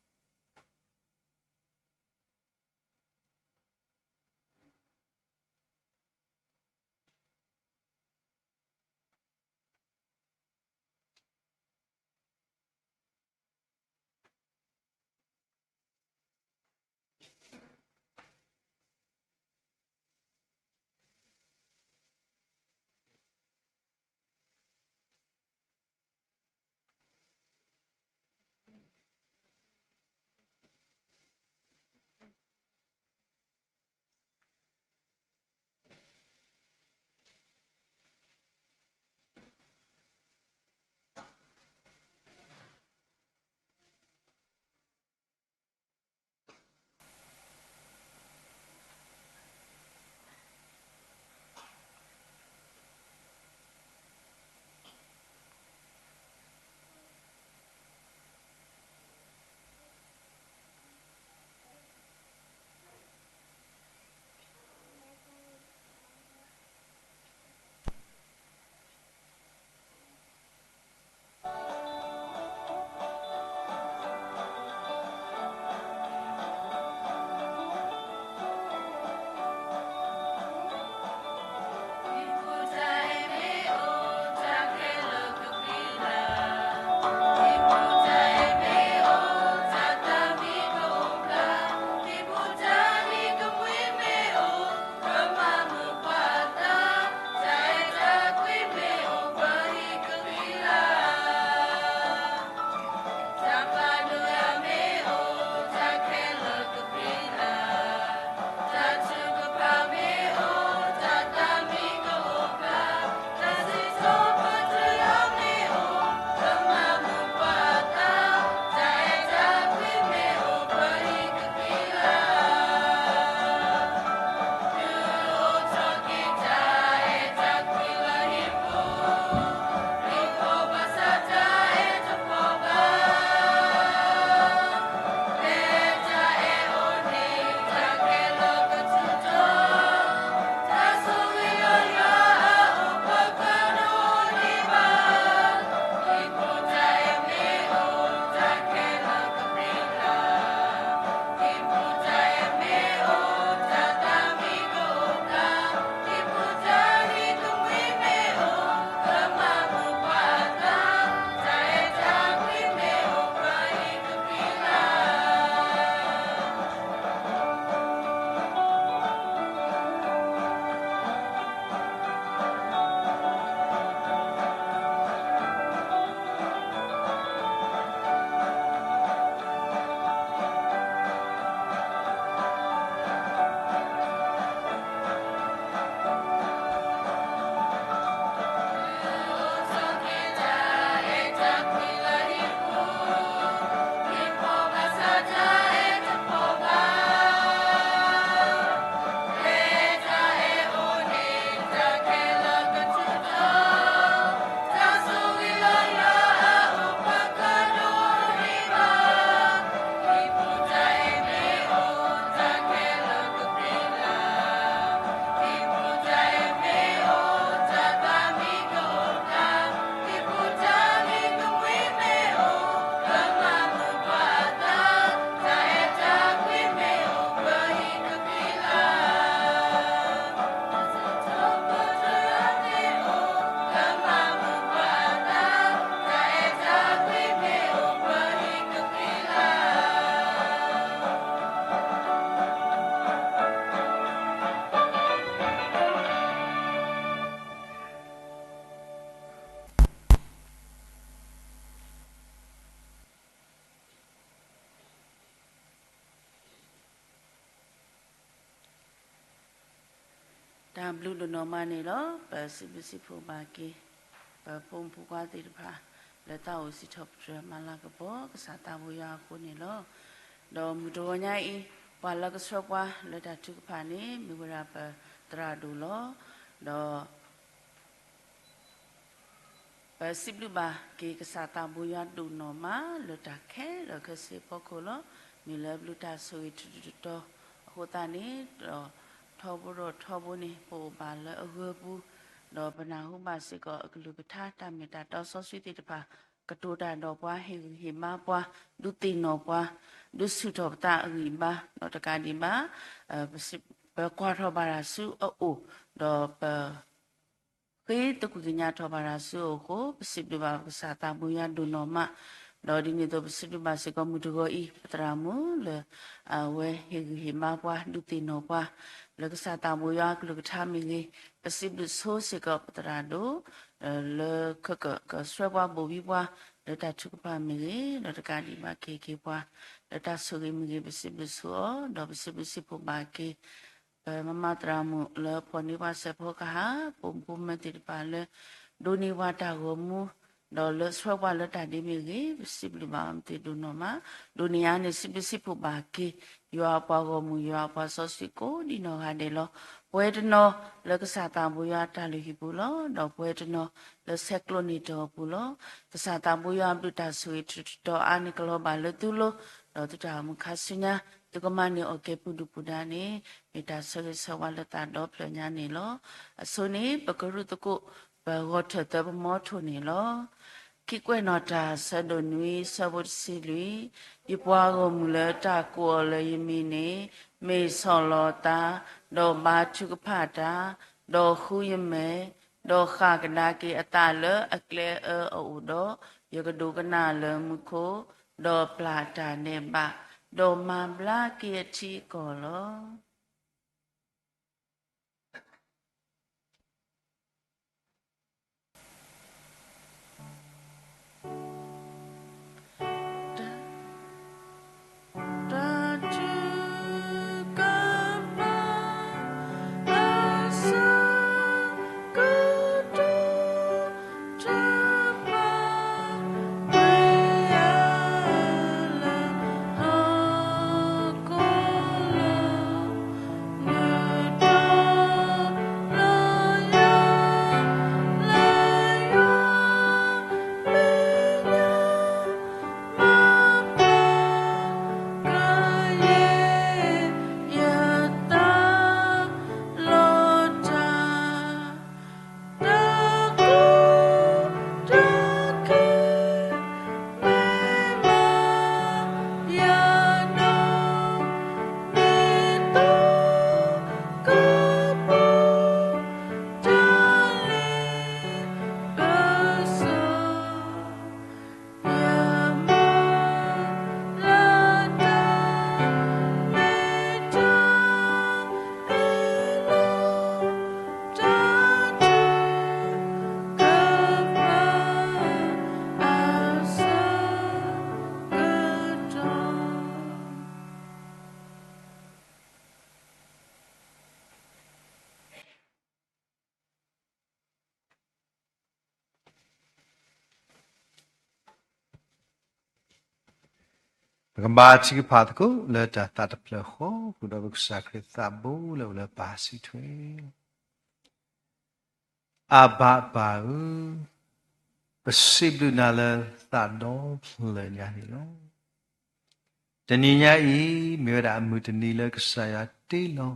တၢ်ဘျုးဒိၣ်နီၢ်မးန့ၣ်လီၤ. ပစံးဘျုးစံးဖှိၣ်ဘၣ်က့ၤ ပဖိမုၣ်ဖိခွါသ့ၣ်တဖၣ် လၢသးအိၣ်စံးထီၣ်ပတြၢၤမၤလၤကပီၤကစၢ်သးဘိယွၤအဃိန့ၣ်လီၤ. ဒီးမုၢ်တဂီၤညါအံၤ ပှၤလၢကဆှၢပှၤလၢတၢ်ထုကဖၣ်န့ၣ် မ့ၢ်ဝဲဒၣ်ပသရၣ်ဒိၣ်လီၤ. ဒီး ပစံးဘျုးဘၣ်က့ၤကစၢ်သးဘိယွၤဒိၣ်နီၢ်မးလၢတၢ်ခဲလၢာ်ခဲဆ့အဖီခိၣ်လီၤ. မ့ၢ်လၢပျုၤတၢ်ဆိၣ်ဂ့ၤထူးထူးတီၤတီၤအဃိသတးန့ၣ်ဒီး ထီဘိဒီးထီဘိန့ၣ် ပအိၣ်ဘၣ်လၢအဂၢၢ်ပူၤ, ဒီးပနၢ်ဟူဘၣ်စ့ၢ်ကီးအကလုၢ်ကထါ တၢ်မ့ၢ်တၢ်တီစီဆှံသ့ၣ်တဖၣ် ကတိၤတၢ်ဒီးပှၤ ဟ့ၣ်ဂံၢ်ဟ့ၣ်ဘါပှၤ ဒုးသ့ၣ်နီၣ်ပှၤ ဒုးဆူၣ်ထီၣ်ပသးအဂံၢ်အဘါ ဒီးတကးဒံးဘၣ် ပကွၢ်ထီၣ်ဘၣ်တၢ်ဆူအအိၣ် ဒီးပ ဃ့သကွံၢ်ကညးထီၣ်ဘၣ်တၢ်ဆူအအိၣ်အဃိ ပစံးဘျုးဘၣ်ပကစၢ်သးဘိယွၤဒိၣ်နီၢ်မး, ဒီးဒ်န့ၣ်အသိးပစံးဘျုးဘၣ်စ့ၢ်ကီးမုၢ်တဂီၤအံၤ ပသရၣ်မုၣ်လၢ အဝဲဟ့ၣ်ဂံၢ်ဟ့ၣ်ဘါပှၤ ဒုးသ့ၣ်နီၣ်ပှၤ လၢကစၢ်သးဘိယွၤအကလုၢ်ကထါမ့ၢ်ဂ့ၤ, ပစံးဘျုးဆိစ့ၢ်ကီးပသရၣ်ဒိၣ် လၢကကကဆှၢပှၤဘိၣ်ဘံပှၤ လၢတၢ်ထုကဖၣ်မ့ၢ်ဂ့ၤ, ဒီးတကးဒံးဘၣ်ကဟ့ၣ်က့ၤပှၤ လၢတၢ်ဆိၣ်ဂ့ၤမ့ၢ်ဂ့ၤ ပစံးဘျုးဆိအီၤ ဒီးပစံးဘျုးစံးဖှိၣ်ဘၣ်က့ၤ ပမၤမၤသရၣ်မုၣ်လၢဖီၣ်န့ၢ်ပှၤစဲးဖီကဟၣ် ပိာ်မုၣ်ဖိမုၣ်သ့ၣ်တဖၣ်လၢ ဒိးန့ၢ်ပှၤတၢ်ဂီၤမူ ဒီးလၢဆှၢပှၤလၢတၢ်ဒ့မ့ၢ်ဂ့ၤ ပစံးဘျုးဘၣ်အီၤမ့ၢ်သ့ဒိၣ်နီၢ်မး, ဒိးန့ၢ်ယၤန့ၣ် စံးဘျုးစံးဖှိၣ်ဘၣ်က့ၤ ယွၤအပှၤဂီၢ်မုၢ် ယွၤအပှၤစီဆှံကိးဒ်နီၢ်ဂၤဒဲးလီၤ. ပဝဲတနီၤလၢကစၢ်သးဘိယွၤအတၢ်လုၢ်ဟံၣ်ပူၤလီၤ. ဒီးပဝဲတနီၤလၢဆဲးကျိးန့ၢ်တၢ်အပူၤလီၤ. ကစၢ်သးဘိယွၤအဘျုးတၢ်ဆိၣ်ဂ့ၤတတီၤအါန့ၢ်ကလီၤဘၣ်လၢသုလိၤ, ဒီးသုတၢ်အိၣ်မူခါဆူညါ သုကမၤန့ၢ်အီၣ်ကဲၤပူၤဒုၣ်ပူၤဒါန့ၣ် မ့ၢ်တၢ်ဆၢဂ့ၤဆၢဝါလၢသးဒီဖျၢၣ်ညါန့ၣ်လီၤ. အဆိန့ၣ် ပကရူၢ်သကိး ပဂီၤထၢၣ်သၢပမီထိၣ်န့ၣ်လီၤ. ခံကွဲးနီၣ်တၢ်ဆၢဒိၣ်နွံဆၢဖိတဆံလွံၢ်, ယပှၤဂီၢ်မုၢ်လၢတၢ်ကိးအီၤလၢယမံၤန့ၣ် မ့ၢ်ဆီၣ်လီၤသး, ဒီးဘါထုကဖၣ်တၢ်, ဒီးဃုယမဲာ်, ဒီးဃၣ်ကဒါက့ၤအသးလၢအကျဲအၢအအိၣ်ဒီး, ယကဒိကနၣ်လၢမူခိၣ်, ဒီးပျၢ်တၢ်နဲၣ်ဘၣ်, ဒီးမၤဘျါက့ၤအထံအကီၢ်လီၤ. ပကဘါထုကဖၣ်သကိးလၢတၢ်သးတဖျၢၣ်ဃီ ဃုာ်ဒီးပကစၢ်ခရံာ်သးဘိ လၢအိၣ်လၢပၢ်စံးထွဲ အဘၤပၢ်ဧၢ, ပစံးဘျုးနၤလၢသးဒီဖျၢၣ်ညါန့ၣ်လီၤ. တနံၤညါအံၤ မ့ၢ်ဝဲဒၣ်အမုၢ်တနံၤလၢကစၢ်ယွၤတ့လီၤ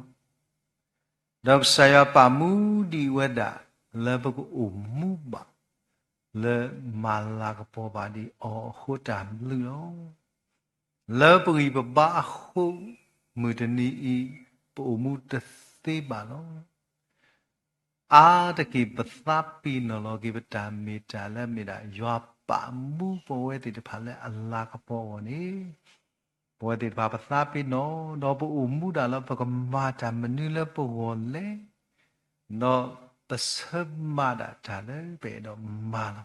ဒီးကစၢ်ယွၤပာ်မူဒံးဝဲဒၣ် လၢပကအိၣ်မူဘၣ် လၢမၤလၤကပီၤဘၣ်ဒံးအီၤအဃိတၢ်ဘျုးလီၤ. လၢပဂံၢ်ပဘါအဃိ မုၢ်တနံၤအံၤ ပအိၣ်မူတသ့ဘၣ်လီၤ. အါတက့ၢ်ပသးပ့ၤနီၣ်လီၤက့ၤပတၢ်မ့ၢ်တၢ်လၢမ့ၢ်ဒၣ် ယွၤပာ်မူပဝဲသ့ၣ်တဖၣ်လၢအလၤကပီၤအဂီၢ်န့ၣ် ပဝဲသ့ၣ်တဖၣ်ပသးပ့ၤနီၣ် ဒီးပအိၣ်မူဒၣ်လၢပကမၤတၢ်မနုၤလၢပဂီၢ်လဲၣ်, ဒီးပဆၢမၤဒၣ်တၢ်လၢပအဲၣ်ဒိးမၤလီ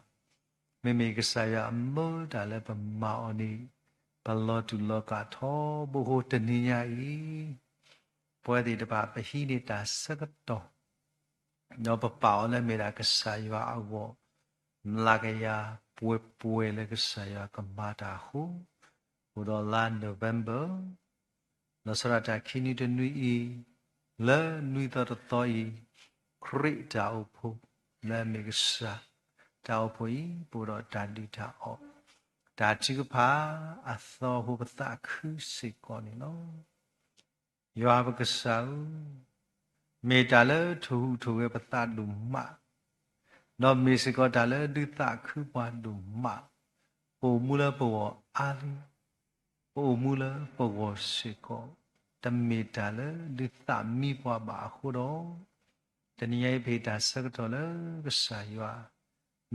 ၤ. မ့မ့ၢ်ကစၢ်ယွၤအမၢတၢ်လၢပမၤအီၤန့ၣ် ပလီၤတူာ်လီၤကာ်ထီဘိဃိတနံၤညါအံၤ ပဝဲသ့ၣ်တဖၣ်ပဟံးန့ၢ်တၢ်ဆၢကတီၢ် ဒီးပပာ်အီၤလၢမ့ၢ်ဒၣ်ကစၢ်ယွၤအဂီၢ် မျးကယၤပှဲၤပှဲၤလၢကစၢ်ယွၤကမၤတၢ်အဃိ, အိၣ်ဒီးလါ November လီၤဆီဒၣ်တၢ်ခံနွံတနွံအံၤ, လၢနွံသီတသီအံၤ, ခရံာ်တၢ်အိၣ်ဖှိၣ် လၢအမ့ၢ်ကစၢ်တၢ်အိၣ်ဖှိၣ်အံၤ ပအိၣ်ဒီးတၢ်ဒုၣ်တၢ်အီၣ်, တၢ်ထုကဖၣ်အသီအဃိပသးခုစ့ၢ်ကီးန့ၣ်လီၤ. ယွၤပကစၢ်ဧၢ, မ့ၢ်တၢ်လၢထိၣ်ဟူးထိၣ်ဂဲၤပသးဒိၣ်မး, ဒီးမ့ၢ်စ့ၢ်ကီးတၢ်လၢဒုးသးခုပှၤဒိၣ်မး, ပအိၣ်မူလၢပဂီၢ်အါလံ, ပအိၣ်မူလၢပဂီၢ်စ့ၢ်ကီး, တမ့ၢ်တၢ်လၢဒုးသးမံပှၤဘၣ်အဃိဒီး, တနံၤညါအံၤပဟ့ၣ်တၢ်ဆၢကတီၢ်လၢကစၢ်ယွၤ,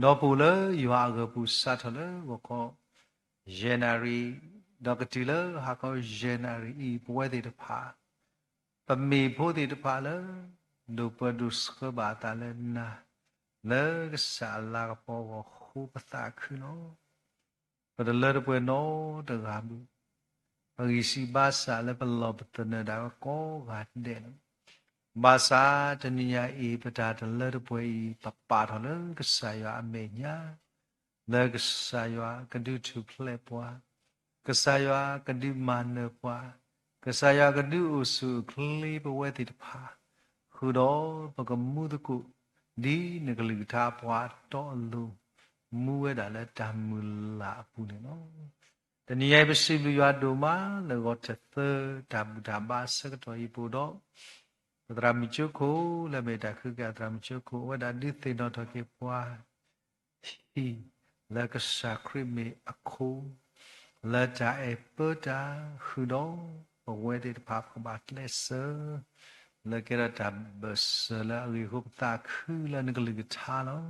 ဒီးပအိၣ်လၢယွၤအဂၢၢ်ပူၤစးထီၣ်လၢဂီၤခီ ယဲၢ်နၣ်ရံၣ်, ဒီးကတုၤလၢဟါခီယဲၢ်နၣ်ရံၣ်အံၤ ပဝဲသ့ၣ်တဖၣ် ပမ့ၢ်ဖိသ့ၣ်တဖၣ်လၢ ဒိၣ်ပၢဒိၣ်ဆှၢဘၣ်အသးလၢနၤ, လၢကစၢ်အလၤကပီၤအဂီၢ်ဃိပသးခုလီၤ. ပတလၢတပှဲၤနီတဂၤဘၣ်, ပဂံၢ်စၢ်ဘါစၢ်လၢပလီၢ်ပသနၢၣ်ဒၣ်ဝဲကိးဂၤဒဲးလီၤ. ဘၣ်ဆၣ်တနံၤညါအံၤ ပတၢ်တလၢတပှဲၤအံၤ ပပာ်ထီၣ်လၢကစၢ်ယွၤအမဲာ်ညါ လၢကစၢ်ယွၤကဒုးထူၣ်ဖျဲးပှၤ, ကစၢ်ယွၤကဒုးမၤနၢၤပှၤ, ကစၢ်ယွၤကဒုးအိၣ်ဆူၣ်အိၣ်ချ့ပဝဲသ့ၣ်တဖၣ်, ဃုာ်ဒီးပကမူသကိး ဒ်နကလုၢ်ကထါပှၤတီအလိၤ, မူဝဲဒၣ်လၢတၢ်မုၢ်လၢ်အပူၤန့ၣ်လီၤ. တနံၤညါအံၤပစံးဘျုးယွၤဒိၣ်မးလၢဂီၤထီၣ်သၢတၢ်ဘူၣ်တၢ်ဘါအဆၢကတီၢ်အံၤပူၤဒီး, ပသရၣ်မုၣ်ကၠိခိၣ်လၢအမ့ၢ်တၢ်ဃုက့ၤအသရၣ်မုၣ်ကၠိခိၣ် အဝဲဒၣ်ဒုးသ့ၣ်နီၣ်ထီၣ်က့ၤပှၤ ဟံၣ်လၢကစၢ်ခရံာ်မ့ၢ်အခိၣ်, လၢတၢ်အဲၣ်ပၢတၢ်ဃုာ်ဒီး ပဝဲသ့ၣ်တဖၣ်ပကဘၣ်ကျဲးစၢး လၢကဲထီၣ်တၢ်ဘၢၣ်စၢၤလၢအဂ့ၢ်အဃိ ပသးခုလၢနကလုၢ်ကထါလီၤ.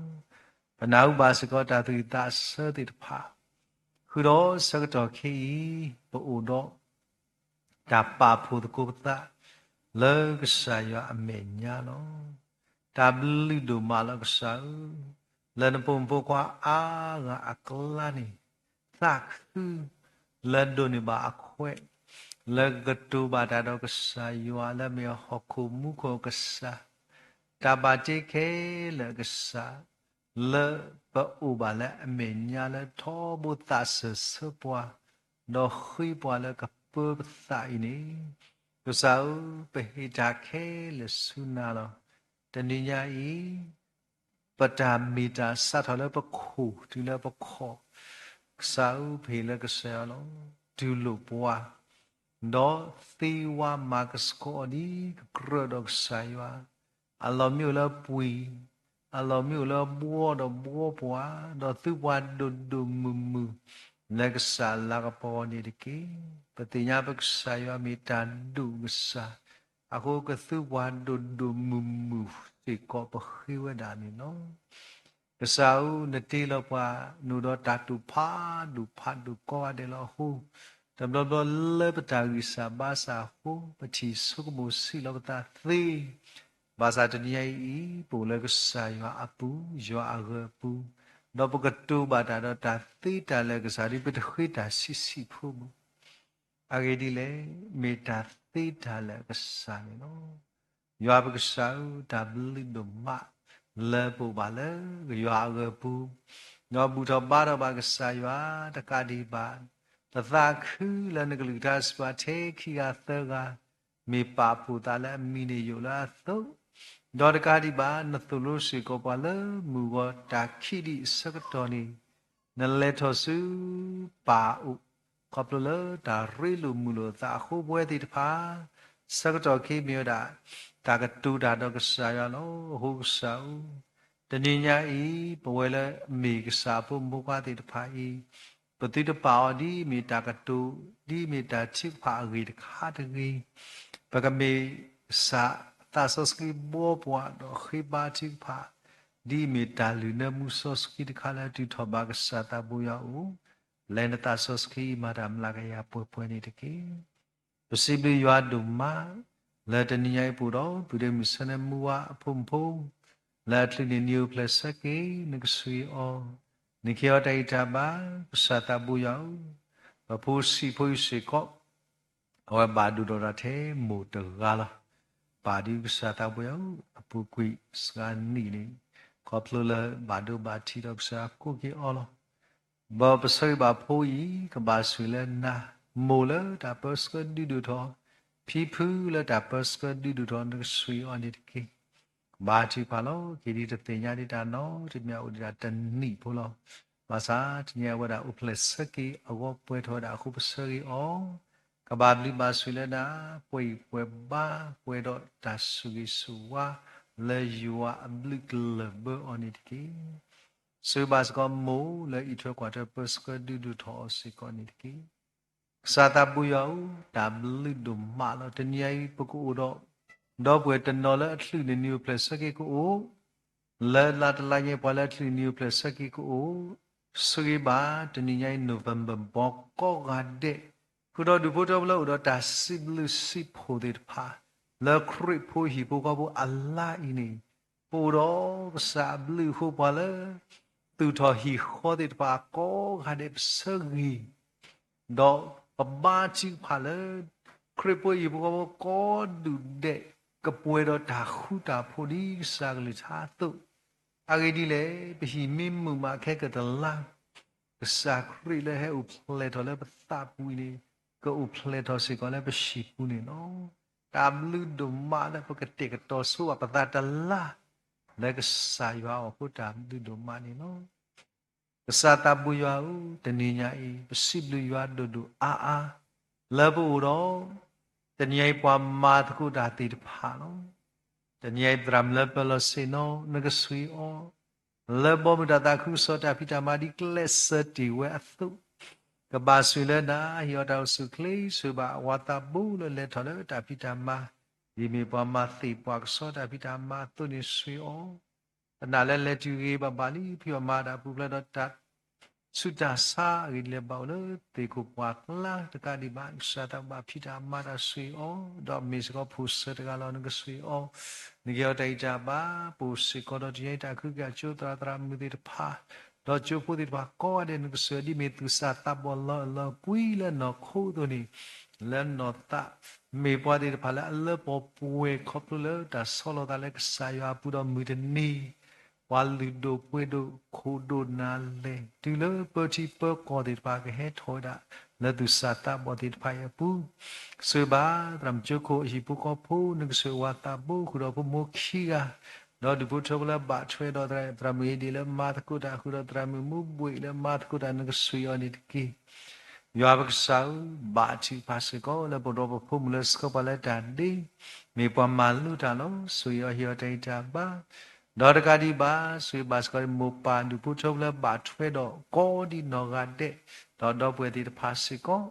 ပနၢ်ဟူဘၣ်စ့ၢ်ကီးတၢ်သူၣ်ဝံၣ်သးဆၢသ့ၣ်တဖၣ်, ဃုာ်ဒီးဆၢကတီၢ်ခဲအံၤ ပအိၣ်ဒီး တၢ်ပာ်ဖှိၣ်သကိးပသး လၢကစၢ်ယွၤအမဲာ်ညါလီၤ. တၢ်ဘျုးဒိၣ်မးလီၤကစၢ်ဧၢ, လၢနပိာ်မုၣ်ဖိခွါအါဂၤအကျါန့ၣ်, သးခုလၢဒိးန့ၢ်ဘၣ်အခွဲး, လၢကကတိၤဘၣ်တၢ်ဒီးကစၢ်ယွၤလၢအမ့ၢ်ဟီၣ်ခိၣ်မူခိၣ်အကစၢ်, တၢ်ဘၣ်တ့ခဲလၢာ်အကစၢ် လၢပအိၣ်ဘၣ်လၢအမဲာ်ညါလၢထီဘိသးစၢၢ်ဆၢပှၤ, ဒီးဃ့ပှၤလၢကပၢပသးအံၤန့ၣ်, ကစၢ်ဧၢ, ပဟ့ၣ်တၢ်ခဲလၢာ်ဆူနၤလီၤ. တနံၤညါအံၤ ပတၢ်မ့ၢ်တၢ်စးထီၣ်လၢပခိၣ်တုၤလၢပခီၣ်, ကစၢ်ဧၢ, ပဟ့ၣ်လၢကစၢ်ယွၤလီၤ. တူၢ်လိာ်ပှၤ ဒီးသ့ဝါမၤကဆှီအီၤဒ်ကကြၢးဒီးကစၢ်ယွၤ, အလီၢ်မ့ၢ်အိၣ်လၢပှံၤ, အလီၢ်မ့ၢ်အိၣ်လၢဘှီဒီးဘှီပှၤ, ဒီးသုပှၤဒိၣ်ဒိၣ်မုၢ်မုၢ် လၢကစၢ်လၤကပီၤအီၤန့ၣ်တက့ၢ်. ပသ့ၣ်ညါပကစၢ်ယွၤမ့ၢ်တၢ်ဒိၣ်ကစၢ်, အဃိကသုပှၤဒိၣ်ဒိၣ်မုၢ်မုၢ်စ့ၢ်ကီးပဃ့ဝဲဒၣ်န့ၣ်လီၤ. ကစၢ်ဧၢ, နတ့လီၤပှၤ နအိၣ်ဒီးတၢ်တိာ်ဖးဒိၣ်ဖးဒိၣ်ကိးဂၤဒဲးလီၤအဃိ, တဘျီဘျီလၢပတၢ်ဂံၢ်စၢ်ဘါစၢ်အဃိ ပထံၣ်ဆိကမိၣ်ဆံးလီၤပသးသ့, ဘၣ်ဆၣ်တနံၤညါအံၤ ပအိၣ်လၢကစၢ်ယွၤအပူၤ, ယွၤအဂၢၢ်အပူၤ, ဒီးပကတိၤဘၣ်တၢ်ဒီးတၢ်သ့တၢ်လၢာ်ကစၢ်ဒ်ပတဃ့တၢ်ဆံးဆံးဖိဘၣ်. အဂ့ၢ်ဒ်လဲၣ်, မ့ၢ်တၢ်သ့တၢ်လၢာ်အကစၢ်န့ၣ်လီၤ. ယွၤပကစၢ်ဧၢ, တၢ်ဘျုးဒိၣ်မး လၢပအိၣ်ဘၣ်လၢယွၤအဂၢၢ်ပူၤ, ဒီးဘူၣ်ထီၣ်ဘါထီၣ်ဘၣ်ကစၢ်ယွၤတကးဒံးဘၣ်, ပသးခုလၢနကလုၢ်ကထါစံးပာ်ထဲခံဂၤသၢဂၤ မ့ၢ်ပာ်ဖှိၣ်သးလၢအမံၤန့ၣ်ယိာ်လၢအသိး, ဒီးတကးဒံးဘၣ် နသိၣ်လိစ့ၢ်ကီးပှၤလၢမုၢ်ဂီၤတၢ်ခံးဒံးအဆၢကတီၢ်န့ၣ် နလဲၤထီၣ်ဆူပၢ်အအိၣ်, ခီဖျိလၢတၢ်ရ့လိာ်မုာ်လိာ်အသးအဃိ ပဝဲသ့ၣ်တဖၣ် ဆၢကတီၢ်ခဲအံၤမ့ၢ်ဝဲဒၣ် တၢ်ကတိၤတၢ်ဒီးကစၢ်ယွၤလီၤ. အဃိကစၢ်ဧၢ, တနံၤညါအံၤ ပဝဲလၢအမ့ၢ်ကစၢ်အဖိမုၣ်ဖိခွါသ့ၣ်တဖၣ်အံၤ ပသုတပာ်အီၤဒ်အမ့ၢ်တၢ်ကတိၤ, ဒ်အမ့ၢ်တၢ်ထုကဖၣ်အဂ့ၢ်တခါတဂ့ၤ, ပကမ့ၢ်ကစၢ်သးစီဆှံဘှီပှၤ ဒီးဃ့ဘါထုကဖၣ် ဒ်အမ့ၢ်တၢ်လုၢ်နၢမူစီဆှံတခါလၢအတုၤထီၣ်ဘၣ်ကစၢ်သးဘိယွၤအအိၣ်, လၢနသးစီဆှံမၤတၢ်မျးကယၤပှဲၤပှဲၤန့ၣ်တက့ၢ်. ပစံးဘျုးယွၤဒိၣ်မး လၢတနံၤညါအံၤပအိၣ်ဒီး ပုၢ်ဒ့မုၣ်ဆၢနၢမူဝါအဖိမုၣ်ဖိ, လၢအချုးန့ၢ်နံၤအိၣ်ဖျဲၣ်ဆၢက့ၤ နကဆှံအီၤ, နကဟ့ၣ်အီၤတၢ်ဂံၢ်တၢ်ဘါ, ကစၢ်သးဘိယွၤဧၢ, ပဖိဆံးဖိအံၤစ့ၢ်ကီး အဝဲဘၣ်ဒိၣ်ထီၣ်ဒၣ်ထဲမိၢ်တဂၤလီၤ. ပာ်ဒုးကစၢ်သးဘိယွၤဧၢ, အပူၤကွံာ်စှၤနံၣ်န့ၣ် ခီဖျိလၢဘၣ်ဒိဘၣ်ထံးဒီးကစၢ်ယွၤကိးက့ၤအီၤလီၤ. ဒီးပဆၢဂ့ၤဘၣ်ဖိအံၤ ကဘၣ်ဆိၣ်ဂ့ၤလၢနၤ, မိၢ်လၢတၢ်ပၢဆှၢဒုးဒိၣ်ထီၣ်, ဖံဖုလၢတၢ်ပၢဆှၢဒုးဒိၣ်ထီၣ် နကဆှံအီၤန့ၣ်တက့ၢ်. ကဘါထုကဖၣ်လီၤ. က့ၤဒ်တသ့ၣ်ညါဒံးတၢ်နီတမံၤအိၣ်ဒံးဒၣ်တနံၣ်ဖိလီၤ. ဘၣ်ဆၣ်တနံၤအဝဲဒၣ်အိၣ်ဖျဲၣ်ဆၢက့ၤအဂီၢ်ပှဲၤထီၣ်ဝဲဒၣ်အဃိ ပဆၢဂ့ၤအီၤ ကဘၣ်ဘျုးဘၣ်ဆိၣ်လၢနၤ, ပှဲၤအံၤပှဲၤဘါ, ပှဲၤဒီးတၢ်ဆိၣ်ဂ့ၤဆိၣ်ဝါ လၢယွၤအဘျုးကလၢၢ်ဘၢအီၤန့ၣ်တက့ၢ်. ဆိၣ်ဂ့ၤဘၣ်စ့ၢ်ကီးမိၢ်လၢအံးထွဲကွၢ်ထွဲပၢဆှၢဒုးဒိၣ်ထီၣ်အီၤစ့ၢ်ကီးန့ၣ်တက့ၢ်. ကစၢ်သးဘိယွၤဧၢ, တၢ်ဘျုးဒိၣ်မးလီၤ. တနံၤအံၤ ပကအိၣ်ဒီး ဒီပုၢ်ဝဲၢ်တနီၤလၢအချုးန့ၣ်နံၤအိၣ်ဖျဲၣ်ဆၢက့ၤကအိၣ်, လၢလါတလါညါပှၤလၢအချုးန့ၣ်နံၤအိၣ်ဖျဲၣ်ဆၢက့ၤကအိၣ်, ဆိၣ်ဂ့ၤဘၣ်တနံၤညါအံၤ November ဘီကိးဂၤဒဲး, ဃုာ်ဒီးဒူၣ်ဖိထၢဖိလၢအိၣ်ဒီးတၢ်စံးဘျုးစံးဖှိၣ်သ့ၣ်တဖၣ် လၢခရံာ်ဖိဟံၣ်ဖိဃီဖိအလါအံၤန့ၣ်, ပအိၣ်ဒီးကစၢ်အဘျုးအဃိပှၤလၢ သူၣ်ထီၣ်ဟံၣ်ဃီသ့ၣ်တဖၣ်ကိးဂၤဒဲးပဆၢဂ့ၤ ဒီးပဘါထုကဖၣ်လၢ ခရံာ်ဖိဟံၣ်ဖိဃီဖိကိးဒူၣ်ဒဲး ကပှဲၤဒီးတၢ်ဃူတၢ်ဖိးဒ်ကစၢ်ကလုၢ်ကထါအသိး, အဂ့ၢ်ဒ်လဲၣ်, ပဟံၣ်မ့ၢ်မုာ်မးခဲကတလါ, ကစၢ်ခရံာ်လၢဟဲအိၣ်ဖျဲၣ်ထီၣ်လၢပသးပူၤအံၤန့ၣ် ကအိၣ်ဖျဲၣ်ထီၣ်စ့ၢ်ကီးလၢပဟံၣ်ပူၤန့ၣ်လီၤ. တၢ်ဘျုးဒိၣ်မးလၢပကတဲာ်ကတီၤဆိဘၣ်ပသးတလါ လၢကစၢ်ယွၤအအိၣ်အဃိတၢ်ဘျုးဒိၣ်မးန့ၣ်လီၤ. ကစၢ်သးဘိယွၤဧၢ, တနံၤညါအံၤ ပစံးဘျုးယွၤဒိၣ်ဒိၣ်အါအါ လၢပအိၣ်ဒီး တနံၤညါအံၤပှၤမၤသကိးတၢ်သ့ၣ်တဖၣ်လီၤ. တနံၤညါအံၤသရၣ်မုၣ်လၢပၢၤလီၢ်ဆ့ၣ်နီၤ နကဆိၣ်ဂ့ၤအီၤ လၢဘီမုၢ်တၢ်သးခုကစီၣ်တၢ်ဖံးတၢ်မၤဒ်ကျဲးစၢးတ့ၢ်ဝဲအသိး, ကဘၣ်ဆိၣ်ဂ့ၤလၢနၤ ဟ့ၣ်အီၤတၢ်အိၣ်ဆူၣ်အိၣ်ချ့ ဆိၣ်ဂ့ၤဘၣ်အဝၤသးဘိလၢလဲၤထီၣ်လၢတၢ်ဖံးတၢ်မၤ, ဒ်မ့ၢ်ပှၤမၤသ့ၣ်ပှၤကစီၣ်တၢ်ဖံးတၢ်မၤအသိးန့ၣ်ဆိၣ်ဂ့ၤအီၤ သနာ်လၢလဲၤတုၤဂ့ၤဘၣ်ဘၣ်လံ ဖံးအီၣ်မၤတၢ်ပူၤဖျဲးဒီးတၢ်ဆူးတၢ်ဆါအဂ့ၢ်ဒ်လဲၣ်ဘၣ်အိၣ်လၢသ့ၣ်ခိၣ်ပှၢ်ကျါတကးဒံးဘၣ် ကစၢ်သးဘိဘၣ်ဖံးတၢ်မၤတၢ်ဆိၣ်ဂ့ၤအီၤ, ဒီးမ့ၢ်စ့ၢ်ကီးဖိၣ်စၢၤတဂၤလီၤ နကဆိၣ်ဂ့ၤအီၤ, နကဟ့ၣ်အီၤတၢ်ဂံၢ်တၢ်ဘါ, ပအိၣ်စ့ၢ်ကီးဒီးတနံၤညါအံၤတၢ်ခုကစီၣ်ကၠိသရၣ်သရၣ်မုၣ်သ့ၣ်တဖၣ်, ဒီးကၠိဖိသ့ၣ်တဖၣ်ကိးဂၤဒဲး နကဆိၣ်ဂ့ၤအီၤဒ်မ့ၢ်သူၣ်စၢ်သးဘီၣ်လီၤအလီၤကွံလၢနီၢ်ခိအသိးန့ၣ် လၢနီၢ်သး မ့ၢ်ပှၤသ့ၣ်တဖၣ်လၢအလၢပှဲၤပှဲၤခီဖျိလၢတၢ်ဆီလီၤသးလၢကစၢ်ယွၤအပူၤဒီးမုၢ်တနံၤ ပှၤလုၢ်ဒိၣ်ပှ့ၤဒိၣ်ခိၣ်ဒိၣ်နၢ်လဲၣ် တုၤလၢပၢထံပၢကီၢ်သ့ၣ်တဖၣ်ကဟဲထီၣ်ဝဲဒၣ် လၢသူၣ်စၢ်သးဘီၣ်သ့ၣ်တဖၣ်အံၤအပူၤ, ဆိၣ်ဂ့ၤဘၣ်သရၣ်မုၣ်ကၠိခိၣ်အဟံၣ်ဖိဃီဖိ နကဆိၣ်ဂ့ၤဝၤသးဘိဃုာ်ဒီးဖိမိၢ်ခံဂၤ, ဒီးဒူၣ်ဖိထၢဖိလၢဘၣ်ထွဲဒီးသရၣ်မုၣ်အ့ဒ့ၣ်လၢမၤသကိးတၢ်ဃုာ်ဒီးသရၣ်မုၣ်မူဘှ့ၣ်လၢမၤသကိးတၢ် နကဆိၣ်ဂ့ၤအီၤန့ၣ်တက့ၢ်. ယွၤပကစၢ်ဧၢ, ဘၣ်ထုကဖၣ်စ့ၢ်ကီးလၢပဒီးပဖိမုၣ်လၢဆှၢပှၤလၢတၢ်ဒ့, မ့ၢ်ပှၤမၤလိတၢ်လီၤ. ဆိၣ်ဂ့ၤအီၤဟ့ၣ်အီၤတၢ်ဂံၢ်တၢ်ဘါ, ဒီးတကးဒံးဘၣ် ဆိၣ်ဂ့ၤဘၣ်စ့ၢ်ကီးမိၢ်ပၢ်ဒူၣ်ဖိထၢဖိလၢဘၣ်ထွဲဒီးကိးဒံးနီၢ်ဂၤဒဲး, ဒီးဒီပုၢ်ဝဲၢ်သ့ၣ်တဖၣ်စ့ၢ်ကီး,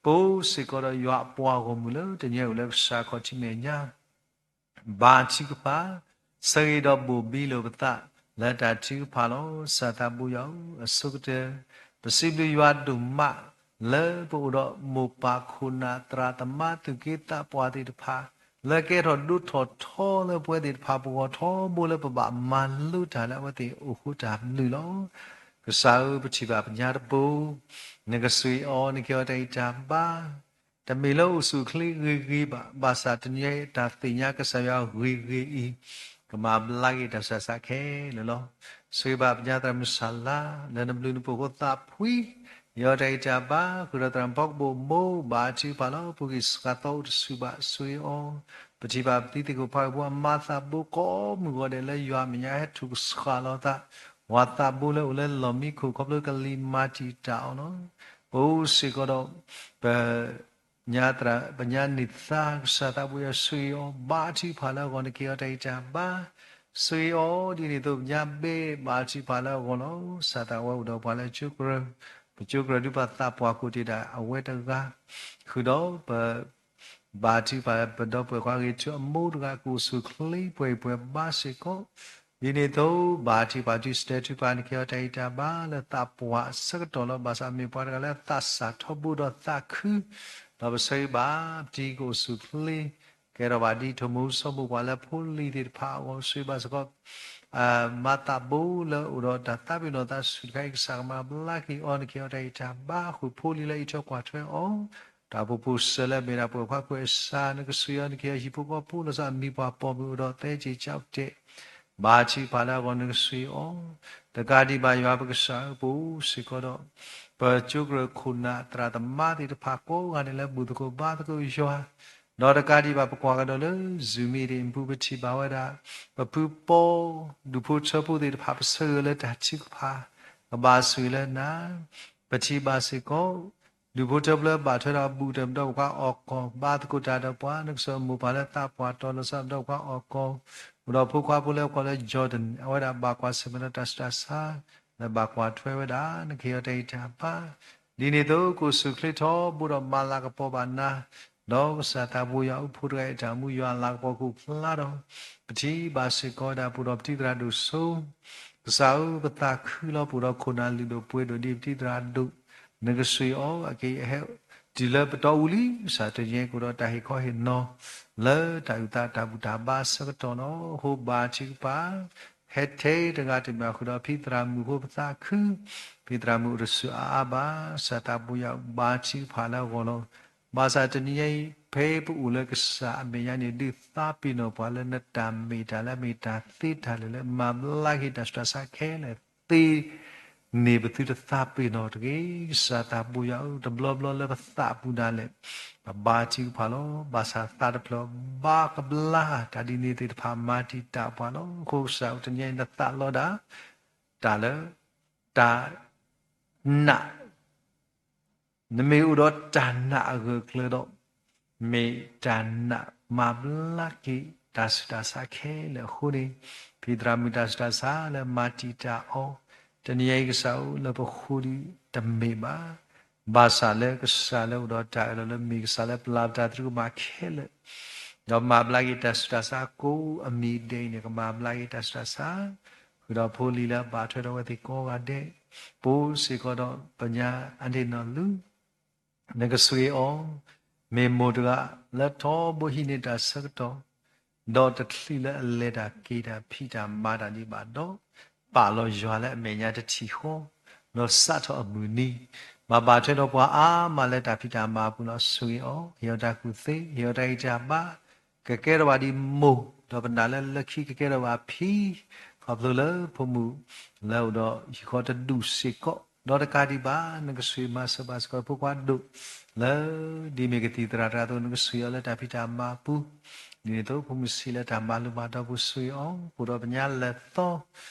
ပအိၣ်စ့ၢ်ကီးဒီးယွၤအပှၤဂီၢ်မုၢ်လၢတနံၤအံၤအိၣ်လၢကစၢ်ခီၣ်ထံးမဲာ်ညါ ဘါထုကဖၣ်, ဆၢဂ့ၤဒီးဘိၣ်ဘံလိာ်ပသး လၢတၢ်ထုကဖၣ်လီၤ. ကစၢ်သးဘိယွၤဧၢ, အဆိကတၢၢ် ပစံးဘျုးယွၤဒိၣ်မး လၢပအိၣ်ဒီးမိၢ်ပၢ်ခိၣ်နၢ်သရၣ်သမါသူၣ်က့သးပှၢ်သ့ၣ်တဖၣ် လၢကဲထီၣ်ဒိၣ်ထီၣ်ထီလၢပဝဲသ့ၣ်တဖၣ်ပဂီၢ်ထီဘိလၢပဘၣ်မၤလိတၢ်လၢအဝဲသ့ၣ်အအိၣ်ဃိတၢ်ဘျုးလီၤ. ကစၢ်ဧၢ, ပထံၣ်ဘၣ်ပညါတဘိ, နကဆိၣ်ဂ့ၤအီၤ နကဟ့ၣ်အီၤတၢ်ဂံၢ်တၢ်ဘါ တမ့ၢ်လၢအိၣ်ဆူၣ်အိၣ်ချ့ဂ့ၤဂ့ၤဘၣ်, ဘၣ်ဆၣ်တနံၤအံၤတၢ်သ့ၣ်ညါကစၢ်ယွၤဂ့ၤဂ့ၤအံၤ ကမၤဘျါက့ၤတၢ်ဆးဆးခဲလၢာ်လီၤ. ဆိၣ်ဂ့ၤဘၣ်ပညါသရၣ်မုၣ်စၢ်လါ လၢနဘျုးနဖှိၣ်အဃိသးဖှံ, ဟ့ၣ်အီၤတၢ်ဂံၢ်တၢ်ဘါ, ဃုာ်ဒီးသရၣ်မုၣ်ဖီကဘိၣ်မိၢ် ဘါထုကဖၣ်လီၤ. ပဂံၢ်စၢ်သီအိၣ်တဆူၣ်ဘၣ် ဆိၣ်ဂ့ၤအီၤ, ပထံၣ်ဘၣ်ပသုသ့ၣ်ခိၣ်ဖးဂ့ၢ်ဖိအမါသးဘိကိးမုၢ်ဂီၤဒဲးလၢယွၤအမဲာ်ညါဟဲထူၣ်ကဆှၣ်လီၤသး ဝၤသးဘိလၢအိၣ်လၢလီၢ်မံခိၣ်ခီဖျိကလံၤမၤတံာ်တာ်အီၤလီၤ. ပအိၣ်စ့ၢ်ကီးဒီး ပ ညါသရၣ် ပညါန့ၢ်သါ ကစၢ်သးဘိယွၤဆိၣ်ဂ့ၤအီၤ ဘါထုကဖၣ်လၢအဂီၢ် နကဟ့ၣ်အီၤတၢ်ဂံၢ်တၢ်ဘါ ဆိၣ်ဂ့ၤအီၤ ဒ်န့ၣ်အသိး ပညါဘဲ ဘါထုကဖၣ်လၢအဂီၢ်လီၤ. ကစၢ်သးဝဲအိၣ်ဒီးပှၤလၢကၠိကြၢး ပကၠိကြၢးဒုးပသးပှၢ်ကိးတ့ၢ်ဒၣ်အဝဲတဂၤ ဃုာ်ဒီးပ ဘါထုကဖၣ်ပဒီပုၢ်ဝဲၢ်ခွါဂ့ၤထူအမိၢ်တဂၤ ကအိၣ်ဆူၣ်အိၣ်ချ့ပှဲၤအံၤပှဲၤဘါစ့ၢ်ကီး ဒ်န့ၣ်အသိး ဘါထုကဖၣ်တုၤစတဲထုကဖၣ် နကဟ့ၣ်အီၤတၢ်ဂံၢ်တၢ်ဘါလၢသးပှၢ်အဆၢကတီၢ်လီၤ. ဘၣ်ဆၣ်မ့ၢ်ပှၤတဂၤလၢသးစၢ်ထီဘိဒီးသးခု ဒီးပဆၢဂ့ၤဘၣ် ပတံၤကအိၣ်ဆူၣ်အိၣ်ချ့ ကဲထီၣ်ဘၣ်ဒ်ထိၣ်မူၤစိမိၢ်ပှၢ်လၢဖိလံၤသ့ၣ်တဖၣ်အဂီၢ် ပဆၢဂ့ၤဘၣ်စ့ၢ်ကီး မၤသးဘိလၢအိၣ်ဒီးတၢ်သးပ့ၤနီၣ်သးဆူၣ်တခါအံၤ ကစၢ်ကမၤဘျါက့ၤအီၤ နကဟ့ၣ်အီၤတၢ်ဂံၢ်တၢ်ဘါ ဃုာ်ဖိလံၤလၢအံးထွဲကွၢ်ထွဲအီၤ တၢ်အိၣ်ဖှိၣ်ဖိစၢၤလၢအမ့ၢ်ဒၣ်ပှဲၤခွါကွဲးစၢ် နကဆိၣ်ဂ့ၤအီၤ နကဟ့ၣ်အီၤဟံၣ်ဖိဃီဖိ လီၤဆီအမံၤပှၢ်ပိာ်မုၣ်အိၣ်ဒီးသဲက့ၤကၠီၣ်တဲာ် ဘါထုကဖၣ်လၢအဂီၢ် နကဆိၣ်ဂ့ၤအီၤ တကးဒံးဘၣ် ယွၤပကစၢ်ဧၢ ပအိၣ်စ့ၢ်ကီးဒီး ပကၠိကြၢးခိၣ်နၢ်သရၣ်သမါသ့ၣ်တဖၣ်ကိးဂၤဒဲးလၢဘူၣ်သကိးဘါသကိးယွၤ ဒီးတကးဒံးဘၣ် ပကွၢ်ကဒီးလၢ Zoom meeting အပူၤပထံၣ်ဘၣ်ဝဲဒၣ် ပဖုပီ ဒူၣ်ဖိထၢဖိသ့ၣ်တဖၣ် ပဆၢဂ့ၤလၢတၢ်ထုကဖၣ် ကဘၣ်ဆိၣ်ဂ့ၤလၢနၤ ပထံၣ်ဘၣ်စ့ၢ်ကီး ဒူၣ်ဖိထၢဖိလၢဘၣ်ထွဲဒီးအဘူးကတၢၢ် ပဒီပုၢ်ဝဲၢ်ခွါအီၣ်ကီၢ်, ဘါသကိးတၢ်ဒီးပှၤ, နကစၢ်မိၢ်ပၢ်လၢသးပှၢ်တီၤလီၤဆီ ပဒီပုၢ်ဝဲၢ်ခွါအီၣ်ကီၢ်, အိၣ်ဒီးဖိခွါဖိလၢအကွၢ်လၢ Jordan, အဝဲဒၣ်ဘၣ်ကွၢ်ဆၢၣ်မဲာ်ဒီးတၢ်ဆူးတၢ်ဆါ လၢဘၣ်ကွၢ်ထွဲဝဲဒၣ် နကဟ့ၣ်အီၤတၢ်ဂံၢ်တၢ်ဘါ ဒ်န့ၣ်အသိး ကအိၣ်ဆူၣ်အိၣ်ချ့ထီဘိဒီးမၤလၤကပီၤဘၣ်နၤ, ဒီးကစၢ်သးဘိယွၤအုၣ်ဖိတဂၤအံၤ တၢ်မူယွၤလၤကပီၤကအိၣ်ဖျါဒီး ပထံၣ်ဘၣ်စ့ၢ်ကီးဝဲဒၣ် ပအိၣ်ဒီးပတံၤသရၣ်ဒိၣ်စိ ကစၢ်ဧၢ, ပသးခုလီၤ ပအိၣ်ဒီးခိၣ်နၢ်လုၢ်ဒိၣ်ပှ့ၤဒိၣ်ဒ်ပတံၤသရၣ်ဒိၣ်, နကဆှၢအီၤ အက့ၤဟဲတုၤလၢပတီၢ်အူလံ, ကစၢ်တနံၤအံၤကအိၣ်ဒီးတၢ်ဟ့ၣ်ခီဟ့ၣ်နီၤ လၢတၢ်အုၣ်သးတၢ်ဘူၣ်တၢ်ဘါအဆၢကတီၢ်လီၤ. အဃိဘါထုကဖၣ် ဟဲထဲတဂၤတမံၤဃုာ်ဒီးဖံသရၣ်မုၣ်အဃိ ပသးခု, ဖံသရၣ်မုၣ်အိၣ်တဆူၣ်အါအါဘၣ်, ကစၢ်သးဘိယွၤဘါထုကဖၣ်လၢအဂီၢ်လီၤ. ဘၣ်ဆၣ်တနံၤအံၤ ဖဲပအိၣ်လၢကစၢ်အမဲာ်ညါန့ၣ် ဒုးသးပ့ၤနီၣ်ပှၤလၢနတၢ်မ့ၢ်တၢ်လၢအမ့ၢ်တၢ်သ့တၢ်လၢာ်လၢ မၤဘျါက့ၤတၢ်ဆူးတၢ်ဆါခဲလၢာ်သ့န့ၣ် ပသုတသးပ့ၤနီၣ်တဂ့ၤ. ကစၢ်သးဘိယွၤဧၢ, တဘျီဘျီလၢပသးပူၤဒၣ်လဲာ် ပဘါထုကဖၣ်လီၤ. ဘၣ်ဆၣ်သးတဖျၢၣ်ဘါကဘျါ တၢ်ဒ်န့ၣ်သ့ၣ်တဖၣ်မၤတံာ်တာ်ပှၤလီၤ. အဃိကစၢ်ဧၢ, တနံၤအံၤနသးလီဒၣ် တၢ်လၢ တၢ်နာ် နမ့ၢ်အိၣ်ဒီးတၢ်နာ်အဂၢၢ်အကျၢၤဒီး မ့ၢ်တၢ်နာ်မၤဘျါက့ၤတၢ်ဆူးတၢ်ဆါခဲလၢာ်အဃိန့ၣ်, ဖံသရၣ်မုၣ်တၢ်ဆူးတၢ်ဆါလၢမၤတံာ်တာ်အီၤ တနံၤအံၤကစၢ်ဧၢ လၢပဃိဒုးတမ့ၢ်ဘၣ်. ဘၣ်ဆၣ်လၢကစၢ်လၢအိၣ်ဒီးတၢ်အၢၣ်လီၤလၢမ့ၢ်ကစၢ်လၢပျၢ်ပတၢ်သရူးကမၣ်ခဲလၢာ် ဒီးမၤဘျါက့ၤတၢ်ဆူးတၢ်ဆါကိးအမံၤဒဲးအံၤန့ၣ် ကမၤဘျါက့ၤတၢ်ဆူးတၢ်ဆါ ဃုာ်ဒီးဖိလံၤလၢအဘၣ်ထွဲဒီးအဝဲသ့ၣ်ကိးဂၤဒဲး, ပအိၣ်စ့ၢ်ကီးဒီးပညါအဒ့ၣ်နီၢ်လူၤ နကဆှၢအီၤ မ့ၢ်မိၢ်တဂၤလၢထီဘိဟံးန့ၢ်တၢ်ဆၢကတီၢ်, ဒီးတချုးလၢအလဲၤတၢ်က့ၤတၢ်ဖံးတၢ်မၤတၢ်ဒံးဘၣ်ဒီး, ပာ်လီၤယွၤလၢအမဲာ်ညါတထံၣ်ဃီ, ဒီးစးထီၣ်အမုၢ်နံၤ, ဘၣ်ဘၣ်ထွဲဒီးပှၤအါမးလၢတၢ်ဖံးတၢ်မၤအပူၤလီၤ. ဆှၢအီၤ, ဟ့ၣ်အီၤတၢ်ကူၣ်သ့, ဟ့ၣ်အီၤတၢ်ဂံၢ်တၢ်ဘါ, ကကဲထီၣ်ဘၣ်ဒ်မိၢ်, ဒီးပနာ်လၢလၢခံကကဲထီၣ်ဘၣ်ဖံ, ခီဖျိလၢဖိမုၣ် လၢအိၣ်ဒီးဟံၣ်ဃီတဒူၣ်စ့ၢ်ကီး, ဒီးတကးဒံးဘၣ် နကဆှၢမၤစၢၤဘၣ်စ့ၢ်ကီးဖိခွါဒိၣ် လၢဒ်မ့ၢ်ကသံၣ်သရၣ်တဂၤအသိး နကဆှၢအီၤလၢတၢ်ဖံးတၢ်မၤအပူၤ, ဒ်န့ၣ်အသိး ဖိမုၣ်ဆံးလၢတၢ်မၤလိမၤဒိးပူၤ ဆှၢအီၤ အိၣ်ဒီးပညါလၢာ်သီ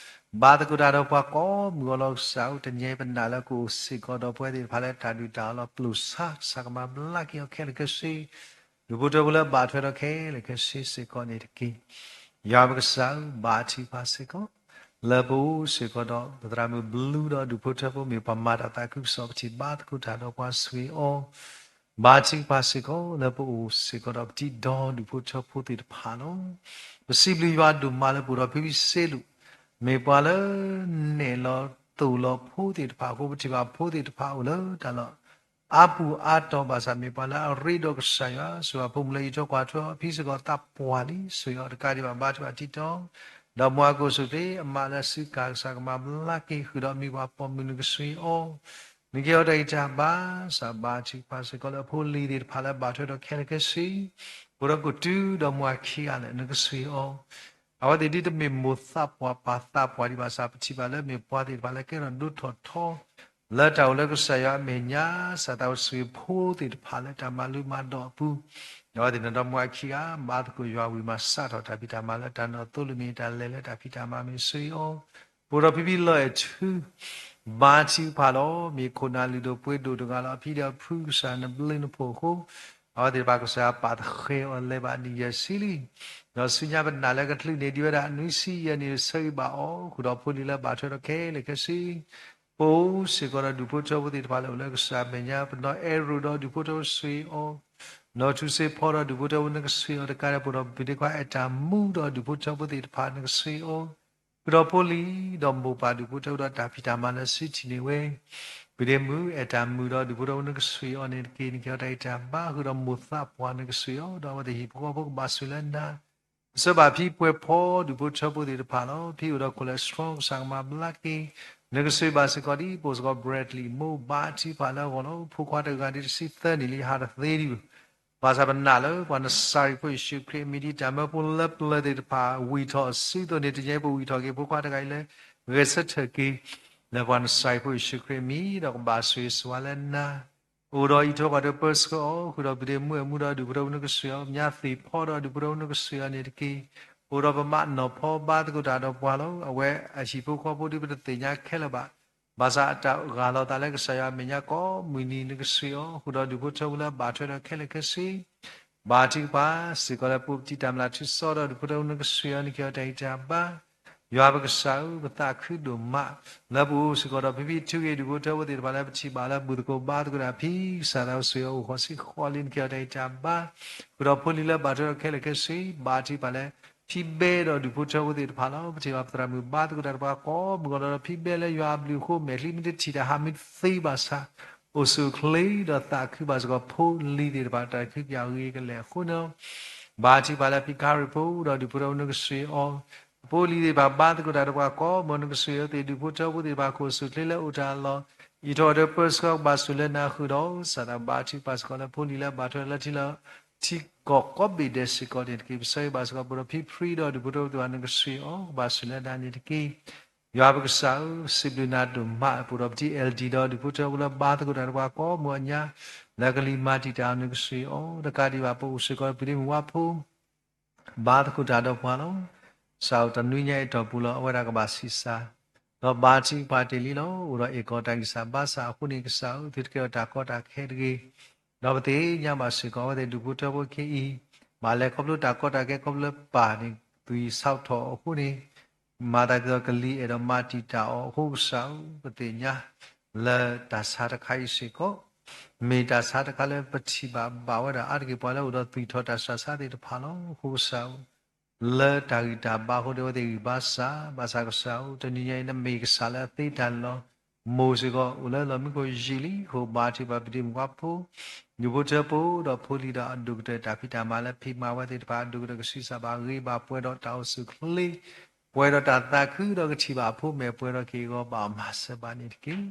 ဘါသကိးတၢ်ဒီးပှၤကိးမုၢ်ဂီၤလီၤ. ကစၢ်ဧၢ, တနံၤအံၤပနာ်လၢကအိၣ်စ့ၢ်ကီးဒီးပဝဲသ့ၣ်တဖၣ်လၢ တၢ်ဒုၣ်တၢ်အီၣ်လီၤပျိာ်ဆါ, ကစၢ်ကမၤဘျါက့ၤအီၤခဲလၢာ်ခဲဆ့, ဒူၣ်ဖိထၢဖိလၢဘၣ်ထွဲဒီးခဲလၢာ်ခဲဆ့စ့ၢ်ကီးန့ၣ်တက့ၢ်. ယွၤပကစၢ်ဧၢ, ဘါထုကဖၣ်စ့ၢ်ကီး လၢပအိၣ်စ့ၢ်ကီးဒီး ပသရၣ်မုၣ်ဘျုးဒီးဒူၣ်ဖိထၢဖိ မ့ၢ်ပှၤမၤတၢ်သးခုကစီၣ် ပထံၣ်ဘါသကိးတၢ်ဒီးပှၤ ဆှၢအီၤ ဘါထုကဖၣ်စ့ၢ်ကီး လၢပအိၣ်စ့ၢ်ကီးဒီးပတံၤဒီဒူၣ်ဖိထၢဖိသ့ၣ်တဖၣ်လီၤ. ပစံးဘျုးယွၤဒိၣ်မးလၢပအိၣ်ဒီးဖံဖံစ့လူး, မ့ၢ်ပှၤလၢနဲၣ်လီၤသိၣ်လီၤဖိသ့ၣ်တဖၣ်အဃိ ပထံၣ်ဘၣ်ဖိသ့ၣ်တဖၣ်အိၣ်လၢတၢ်လီၢ် အါပူၤအါတီၤဘၣ်ဆၣ် မ့ၢ်ပှၤလၢအရ့ဒီးကစၢ်ယွၤ, ဆှၢအဖိမုၣ်လၢအံးထွဲကွၢ်ထွဲအီၤ ဖံစ့ၢ်ကီးသးပှၢ်လံ ဆှၢအီၤတကးဒံးဘၣ် ဘါထုကဖၣ်တံၤတီၤ ဒီးမုၢ်အကိၣ်ဆူၣ်ချ့ အမါလၢစုကၢ်ကစၢ်ကမၤဘျါက့ၤ ဃုာ်ဒီးအမံၤပှၤပိာ်မုၣ် နကဆှၢအီၤ နကဟ့ၣ်အီၤတၢ်ဂံၢ်တၢ်ဘါ, ကစၢ်ဘါထုကဖၣ်စ့ၢ်ကီးလၢအဖိလံၤသ့ၣ်တဖၣ်လၢဘၣ်ထွဲဒီးခဲလၢာ်ခဲဆ့, အိၣ်ဒီးကိၣ်တုဒီးမုၢ်အခံဂၤလၢာ် နကဆှၢအီၤ အဝဲသ့ၣ်ဒ်တမ့ၢ်မိၢ်သးပှၢ်ပၢ်သးပှၢ်ဒံးဘၣ်ဆၣ် ပထံၣ်ဘၣ်လၢမ့ၢ်ပှၤသ့ၣ်တဖၣ်လၢကဲထီၣ်ဒိၣ်ထီၣ်ထီ လၢတၢ်အိၣ်လၢကစၢ်ယွၤအမဲာ်ညါ, ကစၢ်သးအိၣ်ဆှၢဖိသ့ၣ်တဖၣ်လၢတၢ်မၤလိမၤဒိးအပူၤ, ဒီးအဝဲသ့ၣ်နီၢ်ဒီမါခံဂၤ ဘါသကိးယွၤဝံၤမး စးထီၣ်တၢ်ဖံးတၢ်မၤလၢတၢ်နီၢ်သိလၢမ့ၢ်တၢ်လဲၤလၢတၢ်ဖံးတၢ်မၤမ့ၢ်ဆှၢအီၤ, ပအိၣ်ဒီးဖံဖံလီၤအဲၣ်ထူ ဘါထုကဖၣ်လီၤ. မ့ၢ်ခိၣ်နၢ်လုၢ်ဒိၣ်ပှ့ၤဒိၣ်တဂၤလီၤ. အဖံဒီးအဖုကစၢ်နဘျုးနဖှိၣ်အဃိ အဝဲသ့ၣ်တဖၣ်ကစၢ်ယွၤပာ်သဃဲးအီၤလဲၤဘၣ်နံၣ်ယဲၢ်ဆံလံ. ဒီးဆူညါပနာ်လၢကချုးန့ၢ်ဒံးဝဲဒၣ်နွံဆံယဲၢ်နံၣ် ဆၢဂ့ၤဘၣ်အီၤ ဃုာ်ဒီးဖိလံၤလၢဘၣ်ထွဲဒီးခဲလၢာ်ခဲဆ့, ပအိၣ်စ့ၢ်ကီးဒီးဒူၣ်ဖိထၢဖိသ့ၣ်တဖၣ်လၢအိၣ်လၢကစၢ်အမဲာ်ညါ, ပနီၢ်အဲၣ်ရိၣ်ဒီးဒူၣ်ဖိထၢဖိဆှၢအီၤ, နီၢ်ထူစ့ဖီဒီးဒူၣ်ဖိထၢဖိနကဆှၢအီၤတကးဒံး ပအိၣ်ဒီးပဒ့ခွါအဲၣ်တၢ်မူဒီးဒူၣ်ဖိထၢဖိသ့ၣ်တဖၣ်နကဆှၢအီၤ ဃုာ်ဒီးဖိလံၤဒီးမိၢ်ပၢ်ဒူၣ်ဖိထၢဖိဒီးတၢ်ဖံးတၢ်မၤလၢစုထံၣ်န့ၢ်ဝဲ, ပဒ့မုၣ်အဲၣ်တၢ်မုာ်ဒီးဒူၣ်ဖိထၢဖိနကဆှၢအီၤန့ၣ်တက့ၢ်. နကဟ့ၣ်အီၤတၢ်ဂံၢ်တၢ်ဘါ ဃုာ်ဒီးမိၢ်သးပှၢ်နကဆှၢအီၤ ဒီးအဝဲသ့ၣ်ဟံၣ်ဖိဃီဖိကဘၣ်ဆိၣ်လၢနၤ ကစၢ်ဘၣ်ဖံပှဲၤဖီဒူၣ်ဖိထၢဖိသ့ၣ်တဖၣ်လီၤ. ဖံအိၣ်ဒီး cholesterol ကစၢ်ကမၤဘျါက့ၤ, နကဆှၢဘၣ်စ့ၢ်ကီးဒ် ပိၢ်စ့ၢ်ကီး Bradley မိၢ်ဘါထုကဖၣ်လၢအဂီၢ်လီၤ. ဖိခွါတဂၤဒ်တဆံသၢနံၣ်လံ ဟးတသ့ဒံးဘၣ်. ဘၣ်ဆၣ်ပနာ်လၢပှၤနစၤရ့းဖိယ့ၣ်ၡူးခရံာ်အမံၤ ဒ်တၢ်မၢဖိလၢပျၢၤသ့ၣ်တဖၣ် ဝံၢ်ထီၣ်အစုသိးန့ၣ် တနံၤအံၤပဝံၢ်ထီၣ်က့ၤဖိခွါတဂၤအံၤလၢ ဂဲၤဆၢထၢၣ်က့ၤ လၢပှၤနစၤရ့းဖိယ့ၣ်ၡူးခရံာ်အမံၤ ဒီးကဘၣ်ဆိၣ်ဂ့ၤဆိၣ်ဝါလၢနၤ အိၣ်ဒီးအံးထွဲကွၢ်ထွဲပၢဆှၢအီၤ ဃုာ်ဒီးပဒ့မုၣ်အဲၣ်မူဒီးဒူၣ်ဖိထၢဖိနကဆှၢအီၤ, ပညါသ့ၣ်ဖီဒီးဒူၣ်ဖိထၢဖိနကဆှၢအီၤန့ၣ်တက့ၢ်. အိၣ်ဒီးပမါနီၢ်ဖီဘါသကိးတၢ်ဒီးပှၤလီၤ. အဝဲအဟံၣ်ဖိဃီဖိဒ်ပတသ့ၣ်ညါခဲလၢာ်ဘၣ်. ဘၣ်ဆၣ်အတၢ်ဂၢ်လီၤသးလၢကစၢ်ယွၤအမဲာ်ညါကိးမုၢ်နံၤ နကဆှၢအီၤ, ဃုာ်ဒီးဒူၣ်ဖိထၢဖိလၢအဘၣ်ထွဲဒီးခဲလၢာ်ခဲဆ့, ဘါထုကဖၣ်စ့ၢ်ကီးလၢပအိၣ်ပတံၢ်တၢ်မျၢ်ထူစီဒီးဒူၣ်ဖိထၢဖိနကဆှၢအီၤ နကဟ့ၣ်အီၤတၢ်ဂံၢ်တၢ်ဘါ, ယွၤပကစၢ်ဧၢ, ပသးခုဒိၣ်မး လၢပအိၣ်စ့ၢ်ကီးဒီးဖံဖံထုဂ့ၤ ဒူၣ်ဖိထၢဖိသ့ၣ်တဖၣ်လၢပထံၣ်ဘၣ်လၢဘူၣ်သကိးဘါသကိးတၢ်ဖံကစၢ်သး ပဆှၢအီၤအိၣ်ဃီၤဆံဃီၤလံ နကဟ့ၣ်အီၤတၢ်ဂံၢ်တၢ်ဘါ, ဃုာ်ဒီးဖိလံၤလၢဘၣ်ထွဲဒီးခဲလၢာ်ခဲဆ့, ဘါထုကဖၣ်လၢ ဖံဘဲဒီးဒူၣ်ဖိထၢဖိသ့ၣ်တဖၣ်လီၤ. ပထံၣ်ဘၣ်ပသရၣ်မုၣ်ဘါသကိးတၢ်တပှၤကိးမုၢ်ဂီၤဒီး ဖံဘဲလၢယွၤအဘျုးအဃိ မဲာ်ချံမ့ၢ်တထံၣ်တၢ်ဟးမ့ၢ်တသ့ဘၣ်ဆၣ် အိၣ်ဆူၣ်အိၣ်ချ့ဒီးသးခုဘၣ်စ့ၢ်ကီးဖိလံၤသ့ၣ်တဖၣ် တၢ်ခုကယၤဂ့ၤကလဲာ်အဃိန့ၣ်လီၤ. ဘါထုကဖၣ်လၢဖံကါရံၣ်ဖိဒီးဒူၣ်ဖိထၢဖိနကဆှၢအီၤ, အဖိလံၤသ့ၣ်တဖၣ်ဘါသကိးတၢ်တပှၤကိးမုၢ်ဂီၤ နကဆှၢအီၤသ့ၣ် ဒူၣ်ဖိထၢဖိသ့ၣ်တဖၣ် ကအိၣ်ဆူၣ်အိၣ်ချ့လၢအိၣ်တၢ်အလီၢ် အံးထီၣ်အီၤဒီးပၢဆှၢကဘၣ်ဆူၣ်လၢနဃုာ်ဒီး စၢ်သးဘါထုကဖၣ်စ့ၢ်ကီးလၢဖိလံၤလၢဘၣ်ထွဲလၢထံလၢ ထံကီၢ်ကိးဘ့ၣ်ဒဲးစ့ၢ်ကီးန့ၣ်တက့ၢ်. ပဆၢဂ့ၤဘၣ်စ့ၢ်ကီး ပအိၣ်ဒီးဖံဖရံဒီးဒူၣ်ဖိထၢဖိသ့ၣ်တဖၣ် နကဆှၢအီၤကဘၣ်ဆူၣ်လၢဒၣ်န့ၣ်တက့ၢ်. ယွၤပကစၢ်ဧၢ, စံးဘျုးနၤဒိၣ်မး ပအိၣ်ဒီးပတံၢ် အဲလ်ဒံၣ် ဒီးဒူၣ်ဖိထၢဖိလၢဘါသကိးတၢ်တပှၤကိးမုၢ်ဂီၤညါ လၢကလံၤမၤတံာ်တာ်အီၤ နကဆှၢအီၤ, တကးဒံးဘၣ် ပအိၣ်စ့ၢ်ကီးဒီးပဒ့မုၣ်ဝါဖိ ဘါသကိးတၢ်ဒီးပှၤလီၤ. ကစၢ်ဧၢ, တနွံညါအံၤတီၢ်ပူၤလီၤ အဝဲဒၣ်ကဘၣ်ဆံးစၢ် ဒီးဘါထုကဖၣ်တ့ၢ်လံလီၤ. အိၣ်ဒီးအ့ၣ်ကီးတၢ်ဂံၢ်စၢ်ဘါစၢ်အဃိန့ၣ် ကစၢ်ဧၢ, သုတကဲထီၣ်တၢ်ကီတၢ်ခဲတဂ့ၤ. ဒီးပသ့ၣ်ညါဘၣ်စ့ၢ်ကီး အဝဲသ့ၣ်ဒူၣ်ဖိထၢဖိခဲအံၤ ဘၣ်လဲၤခီဖျိတၢ်ကီတၢ်ခဲ ခီဖျိလၢပၢ်န့ၣ် သွံၣ်ဆါထီၣ်အဃိန့ၣ် မၤသးဒ်သိးကလံၤအဲၣ်ဒိးမၤတံာ်တာ်အီၤအဃိ ကစၢ်ဧၢ, ပသ့ၣ်ညါ လၢတၢ်ဆါတခါအံၤစ့ၢ်ကီး မ့ၢ်တၢ်ဆါတခါလၢပထံၣ်ဘၣ်ဘၣ်ဝဲဒၣ်အါတက့ၢ် ပှၤလၢအိၣ်ဒီးသွံၣ်ထီၣ်တၢ်ဆါဆါသ့ၣ်တဖၣ်လီၤ. အဃိကစၢ်ဧၢ, လၢတၢ်ဂံၢ်တၢ်ဘါအဃိဒီး အဝဲသ့ၣ်ဂံၢ်ဘါစၢ်, ဘၣ်ဆၣ်ကစၢ်ဧၢ, တနံၤညါအံၤ နမ့ၢ်ကစၢ်လၢအသ့တၢ်န့ၣ်လီၤ. မိၢ်စ့ၢ်ကီး အိၣ်လၢလီၢ်မံခိၣ်ယံာ်လံအဃိ ဘါထုကဖၣ်ပဒ့မုၣ်ဝါဖိ ဒူၣ်ဖိထၢဖိဒီးဖိလံၤဒီးအဒိၣ်ကတၢၢ် တၢ်ဖံးတၢ်မၤလၢဖံးမၤဝဲသ့ၣ်တဖၣ် အဒိၣ်ကတၢၢ်ကဆံးစၢ်ဘၣ်ဂ့ၤဘၣ် ပှဲၤဒီးတၢ်အိၣ်ဆူၣ်အိၣ်ချ့ ပှဲၤဒီးတၢ်သးခုဒီးကထံၣ်ဘၣ်အဖိမဲာ် ပှဲၤဒီးက့ၤဂီၤဘၣ်မၤစၢၤဘၣ်န့ၣ်တက့ၢ်.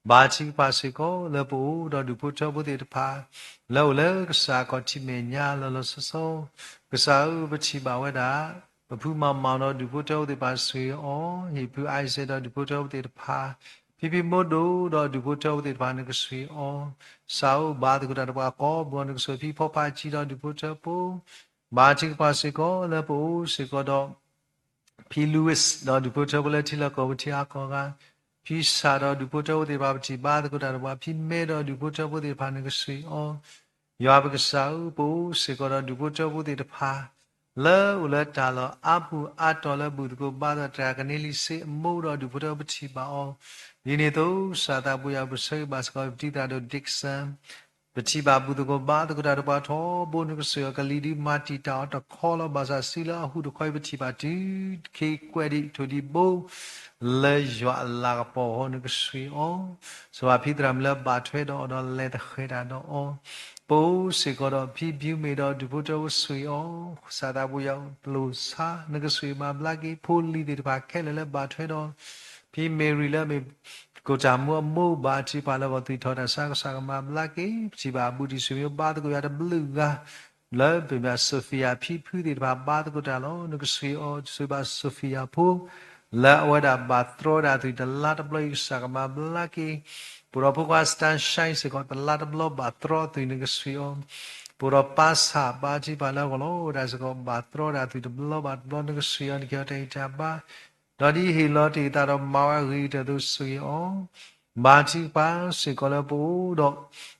ဘါထုကဖၣ်စ့ၢ်ကီး လၢပအိၣ်ဒီးဒူၣ်ဖိထၢဖိသ့ၣ်တဖၣ် လၢအိၣ်လၢကစၢ်အခီၣ်ထံးမဲာ်ညါလီၤလီၤဆီဆီ, ကစၢ်ဧၢ, ပထံၣ်ဘၣ်ဝဲဒၣ် ပဖုမၤမၤဒီးဒူၣ်ဖိထၢဖိသ့ၣ်တဖၣ်ဆှၢအီၤ, ဟံၣ်ဖုအံစဲးဒီးဒူၣ်ဖိထၢဖိသ့ၣ်တဖၣ်, ဖံဖံမိၢ်ဒိၣ်ဒီးဒူၣ်ဖိထၢဖိသ့ၣ်တဖၣ် နကဆှၢအီၤ, ကစၢ်ဧၢ, ဘါသကိးတၢ်တပှၤကိးမုၢ်ဂီၤ နကဆှၢဖံဖီဖးကံဒီးဒူၣ်ဖိထၢဖိ ဘါထုကဖၣ်စ့ၢ်ကီး လၢပအိၣ်စ့ၢ်ကီးဒီး ဖံလူဝ့ၣ် ဒီးဒူၣ်ဖိထၢဖိလၢထံလီၢ်ကီၢ်ပူၤထံအါကီၢ်ဂၤ, ဖံစၢ်ဒီးဒူၣ်ဖိထၢဖိသ့ၣ်တဖၣ် ပထံၣ်ဘါသကိးတၢ်တပှၤ ဖံမဲဒီးဒူၣ်ဖိထၢဖိသ့ၣ်တဖၣ် နကဆှၢအီၤ, ယွၤပကစၢ်ဧၢ, ပအိၣ်စ့ၢ်ကီးဒီးဒူၣ်ဖိထၢဖိသ့ၣ်တဖၣ် လၢအိၣ်လၢတၢ်လီၢ်အါပူၤအါတီၤလၢဘူၣ်သကိးဘါသကိးတၢ် ကန့ၢ်လံစ့အမိၢ်ဒီးဒူၣ်ဖိထၢဖိ ပထံၣ်ဘၣ်အီၤ, ဒ်န့ၣ်အသိး ကစၢ်သးပူၤယွၤ ပဆၢဂ့ၤဘၣ်စ့ၢ်ကီး ပတံၤသရၣ်ဒိၣ် Dickson ပထံၣ်ဘၣ်ဘူၣ်သကိးဘါသကိးတၢ်တပှၤထီဘိ နကဆှၢအီၤ ကလံၤဒုးမၤတံာ်တာ်အီၤတခီလီၤ. ဘၣ်ဆၣ်စုလၢအဟူးတခီအံၤ ပထံၣ်ဘၣ်တုၤခဲအံၤကွဲးဒံးထိၣ်ဒံးဘိ လၢယွၤအလၤကပီၤအဃိ နကဆှၢအီၤ, စီၤဘၣ်ဖံသရၣ်မုၣ်လၢဘၣ်ထွဲဒီးအီၤဒီးလဲၤသဃဲၤတၢ်ဒီးအီၤ, ပအိၣ်စ့ၢ်ကီးဒီးဖံဘျုးမ့ၢ်ဒီးဒူၣ်ဖိထၢဖိ ဆှၢအီၤ, ကစၢ်သးပူၤယွၤ ပလိၣ်ဆါ နကဆှၢမၤဘျါက့ၤ ဖိလံၤသ့ၣ်တဖၣ်ခဲလၢာ်လၢဘၣ်ထွဲဒီး ဖံမ့ၢ်ရံၤလၢအမ့ၢ် ကိၣ်တၢ်မူအမိၢ် ဘါထုကဖၣ်လၢအဂီၢ် သွံၣ်ထီၣ်တၢ်ဆါ ကစၢ်ကမၤဘျါက့ၤ, ပထံၣ်ဘၣ်အဘူးတံၢ်ဆူၣ်မ့ၢ် ဘါသကိးယွၤတဘျုးဂၤ လၢပမ့ၢ် Sophia ဖံဖုသ့ၣ်တဖၣ် ဘါသကိးတၢ်လီၤ. နကဆှၢအီၤ ဆှၢဘၣ် Sophia ဖိ လၢအဝဲဒၣ်ဘၣ်တြီဒၣ်သွံၣ်တလါတဘျီအံၤ ကစၢ်ကမၤဘျါက့ၤ, ပအိၣ်ဒီးဖိခွါ Sunshine စ့ၢ်ကီး တလါတဘျီဘၣ်တြီသွံၣ် နကဆှၢအီၤ, ပအိၣ်ဒီးပၢ်ဆၣ် ဘါထုကဖၣ်လၢအဂီၢ်လီၤ အဝဲဒၣ်စ့ၢ်ကီး ဘၣ်တြီဒၣ်သွံၣ်တဘျီဘၣ်တဘျီ နကဆှၢအီၤ နကဟ့ၣ်အီၤတၢ်ဂံၢ်တၢ်ဘါ ဒီးဒ်ဟ့ၣ်လီၤတ့ၢ်အသးဒီးမၤဝဲအဂ့ၤကတၢၢ်အသိး ဆှၢအီၤ, ဘါထုကဖၣ်စ့ၢ်ကီးလၢပအိၣ်ဒီး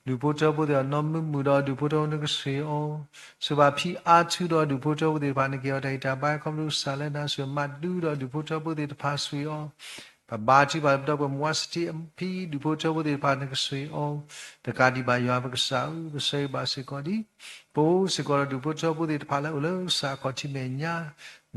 ဒူၣ်ဖိထၢဖိသ့ၣ်တဖၣ် နီၢ်မုာ်မုာ်ဒီးဒူၣ်ဖိထၢဖိ နကဆှၢအီၤ, ဆှၢဘၣ်ဖံအါထူဒီးဒူၣ်ဖိထၢဖိသ့ၣ်တဖၣ် နကဟ့ၣ်အီၤတၢ်ဂံၢ်တၢ်ဘါ ခီဖျိကစၢ်လၢနၤ ဆှၢမၤဒူဒီးဒူၣ်ဖိထၢဖိသ့ၣ်တဖၣ် ဆှၢအီၤ, ပဘါထုကဖၣ်ပဒီပုၢ်ဝဲၢ်မုၢ်ဝါစတံ ဖံဒူၣ်ဖိထၢဖိသ့ၣ်တဖၣ် နကဆှၢအီၤ, တကးဒံးဘၣ် ယွၤပကစၢ်ဧၢ, ပဆၢဂ့ၤဘၣ်စ့ၢ်ကီးဒ် ပအိၣ်စ့ၢ်ကီးဒီးဒူၣ်ဖိထၢဖိသ့ၣ်တဖၣ်လၢအိၣ်လၢကစၢ်အခီၣ်ထံးမဲာ်ညါ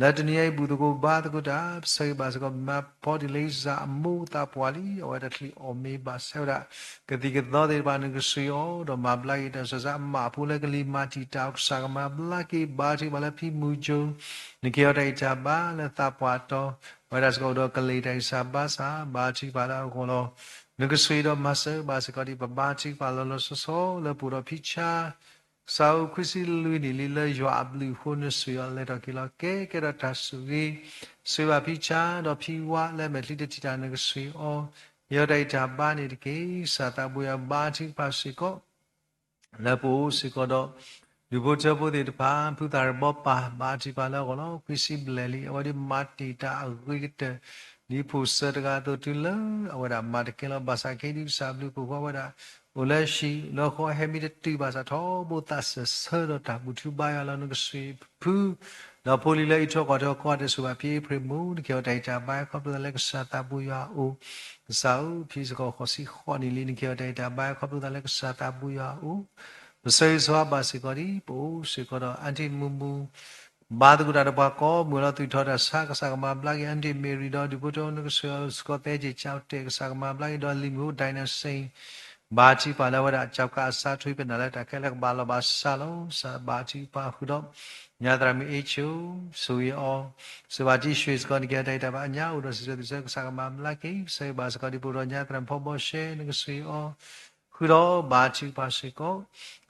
လၢတနံၤအံၤ ဘူၣ်သကိးဘါသကိးတၢ် ပဆၢဂ့ၤဘၣ်စ့ၢ်ကီး မၤဖီဒံးလ့စၢ်အမိၢ်သးပှၢ်လံ အဝဲတချုးအီၣ်မ့ၤဘၣ်ဆၢဝဲဒၣ် ကသံၣ်ကသီသ့ၣ်တဖၣ် နကဆှၢအီၤ ဒီးမၤဘျါက့ၤတၢ်ဆၢစၢ်အမးအဖိလၢကလံၤမၤတံာ်တာ်အီၤ ကစၢ်ကမၤဘျါက့ၤ ဘါထုကဖၣ်လၢဖံမုၢ်ကၠိ နကဟ့ၣ်အီၤတၢ်ဂံၢ်တၢ်ဘါလၢသးပှၢ်တီၤ အဝဲဒၣ်စ့ၢ်ကီးအိၣ်ဒီးကလဲၤတၢ်ဂံၢ်စၢ်ဘါစၢ် ဘါထုကဖၣ်လၢအဂီၢ်လီၤ. နကဆှၢဒီးမၤစၢၤဘၣ်စ့ၢ်ကီးဒ် ပဘါထုကဖၣ်လီၤလီၤဆီဆီ လၢပအိၣ်ဒီးဖံဆါ ကစၢ်ဧၢ ခွံဆံလွံၢ်နံၣ်လံလၢယွၤအဘျုးအဃိ နဆှၢအီၤလဲၤထီၣ်က့ၤလီၤ ကဲကဲထီၣ်တၢ်ဆိၣ်ဂ့ၤ ဆှၢဘၣ်ဖံဆါဒီးဖံဝါလၢမဲာ်ချံတထံၣ်တၢ် နကဆှၢအီၤ ဟ့ၣ်အီၤတၢ်ဂံၢ်တၢ်ဘါန့ၣ်တက့ၢ်. ကစၢ်သးပူၤယွၤ ဘါထုကဖၣ်စ့ၢ်ကီး လၢပအိၣ်စ့ၢ်ကီးဒီး ဒူၣ်ဖိထၢဖိသ့ၣ်တဖၣ် ဖုသၣ်ရဘီပၢ် ဘါထုကဖၣ်လၢအဂီၢ်လီၤ. ခွံဆံဘျဲၣ်လံ အဝဲဒၣ်မၤတံာ်တာ်အဂ့ၤကတၢၢ် ဒ်ဖိၣ်စၢတဂၤအသိးတုၤလၢအဝဲဒၣ်မၤတကဲလီၤ. ဘၣ်ဆၣ်ခဲဒ်ကစၢ်အဘျုးအဖှိၣ်ဃီဝဲဒၣ် အိၣ်လၢဟံၣ်လၢဃီ ဟဲမံတတုၤဘၣ်ဆၣ်ထီဘိသးစၢၤဆၢဒီးတၢ်ဘူၣ်ထီၣ်ဘါယွၤလီၤ. နကစၢ်ဖု ဒီးဖိလံၤလၢအံးထွဲကွၢ်ထွဲကိးဂၤဒဲး စံးဘၣ်ဖံအ့ဖြ့ၣ်မိၢ် နကဲထီၣ်တၢ်အံးတၢ်ဘါ ခီဖျိလၢကစၢ်သးဘိယွၤအအိၣ်, ကစၢ်ဧၢ ဖံစ့ၢ်ကီးဃိးဆံဃိးနံၣ်လံ နကဲထီၣ်တၢ်အံးတၢ်ဘါ ခီဖျိလၢကစၢ်သးဘိယွၤအအိၣ်, ပဆၢဂ့ၤဆၢဝါဘၣ်စ့ၢ်ကီးဒ် ပအိၣ်စ့ၢ်ကီးဒီး အၣ်တံၣ်မူမူ ဘါသကိးတၢ်ဒီးပှၤကိးမုၢ်လီၤ. သူၣ်ထီၣ်တၢ်ဆါ ကစၢ်ကမၤဘျါက့ၤ အၣ်တံၣ်မ့ရံဒီး ဒူၣ်ဖိထၢဖိ နကစၢ်စ့ၢ်ကီး သဲက့ၤကၠီတဲာ် ကစၢ်ကမၤဘျါက့ၤ ဒီးလံာ်မုၢ်အိၣ် ဒိၣ်နၣ်စ့ၣ် ဘါထုကဖၣ်လၢအဝဲဒၣ် ကၠီကးအစါထွံ ပနၢ်လၢတၢ်ခဲလၢာ်ကဘၣ်လီၤဘၣ်စးလီၤ. ကစၢ်ဘါထုကဖၣ်ဃုာ်ဒီး ညါသရၣ်မုၣ်အ့ၣ်ဆိ ဆိၣ်ဂ့ၤအီၤ, စံးဘၣ်တံၢ်ဆှ့စ့ၢ်ကီး နကဲထီၣ်တၢ်အံးတၢ်ဘါ အညါအိၣ်ဒီးစံးဆၢသုဆၢ ကစၢ်ကမၤဘျါက့ၤ ဆၢဂ့ၤဘၣ်စ့ၢ်ကီးဒ် ပအိၣ်ဒီးညါသရၣ်မုၣ်ဖီဘီရှဲ နကစၢ်စ့ၢ်ကီး ဃုာ်ဒီးဘါထုကဖၣ်စ့ၢ်ကီး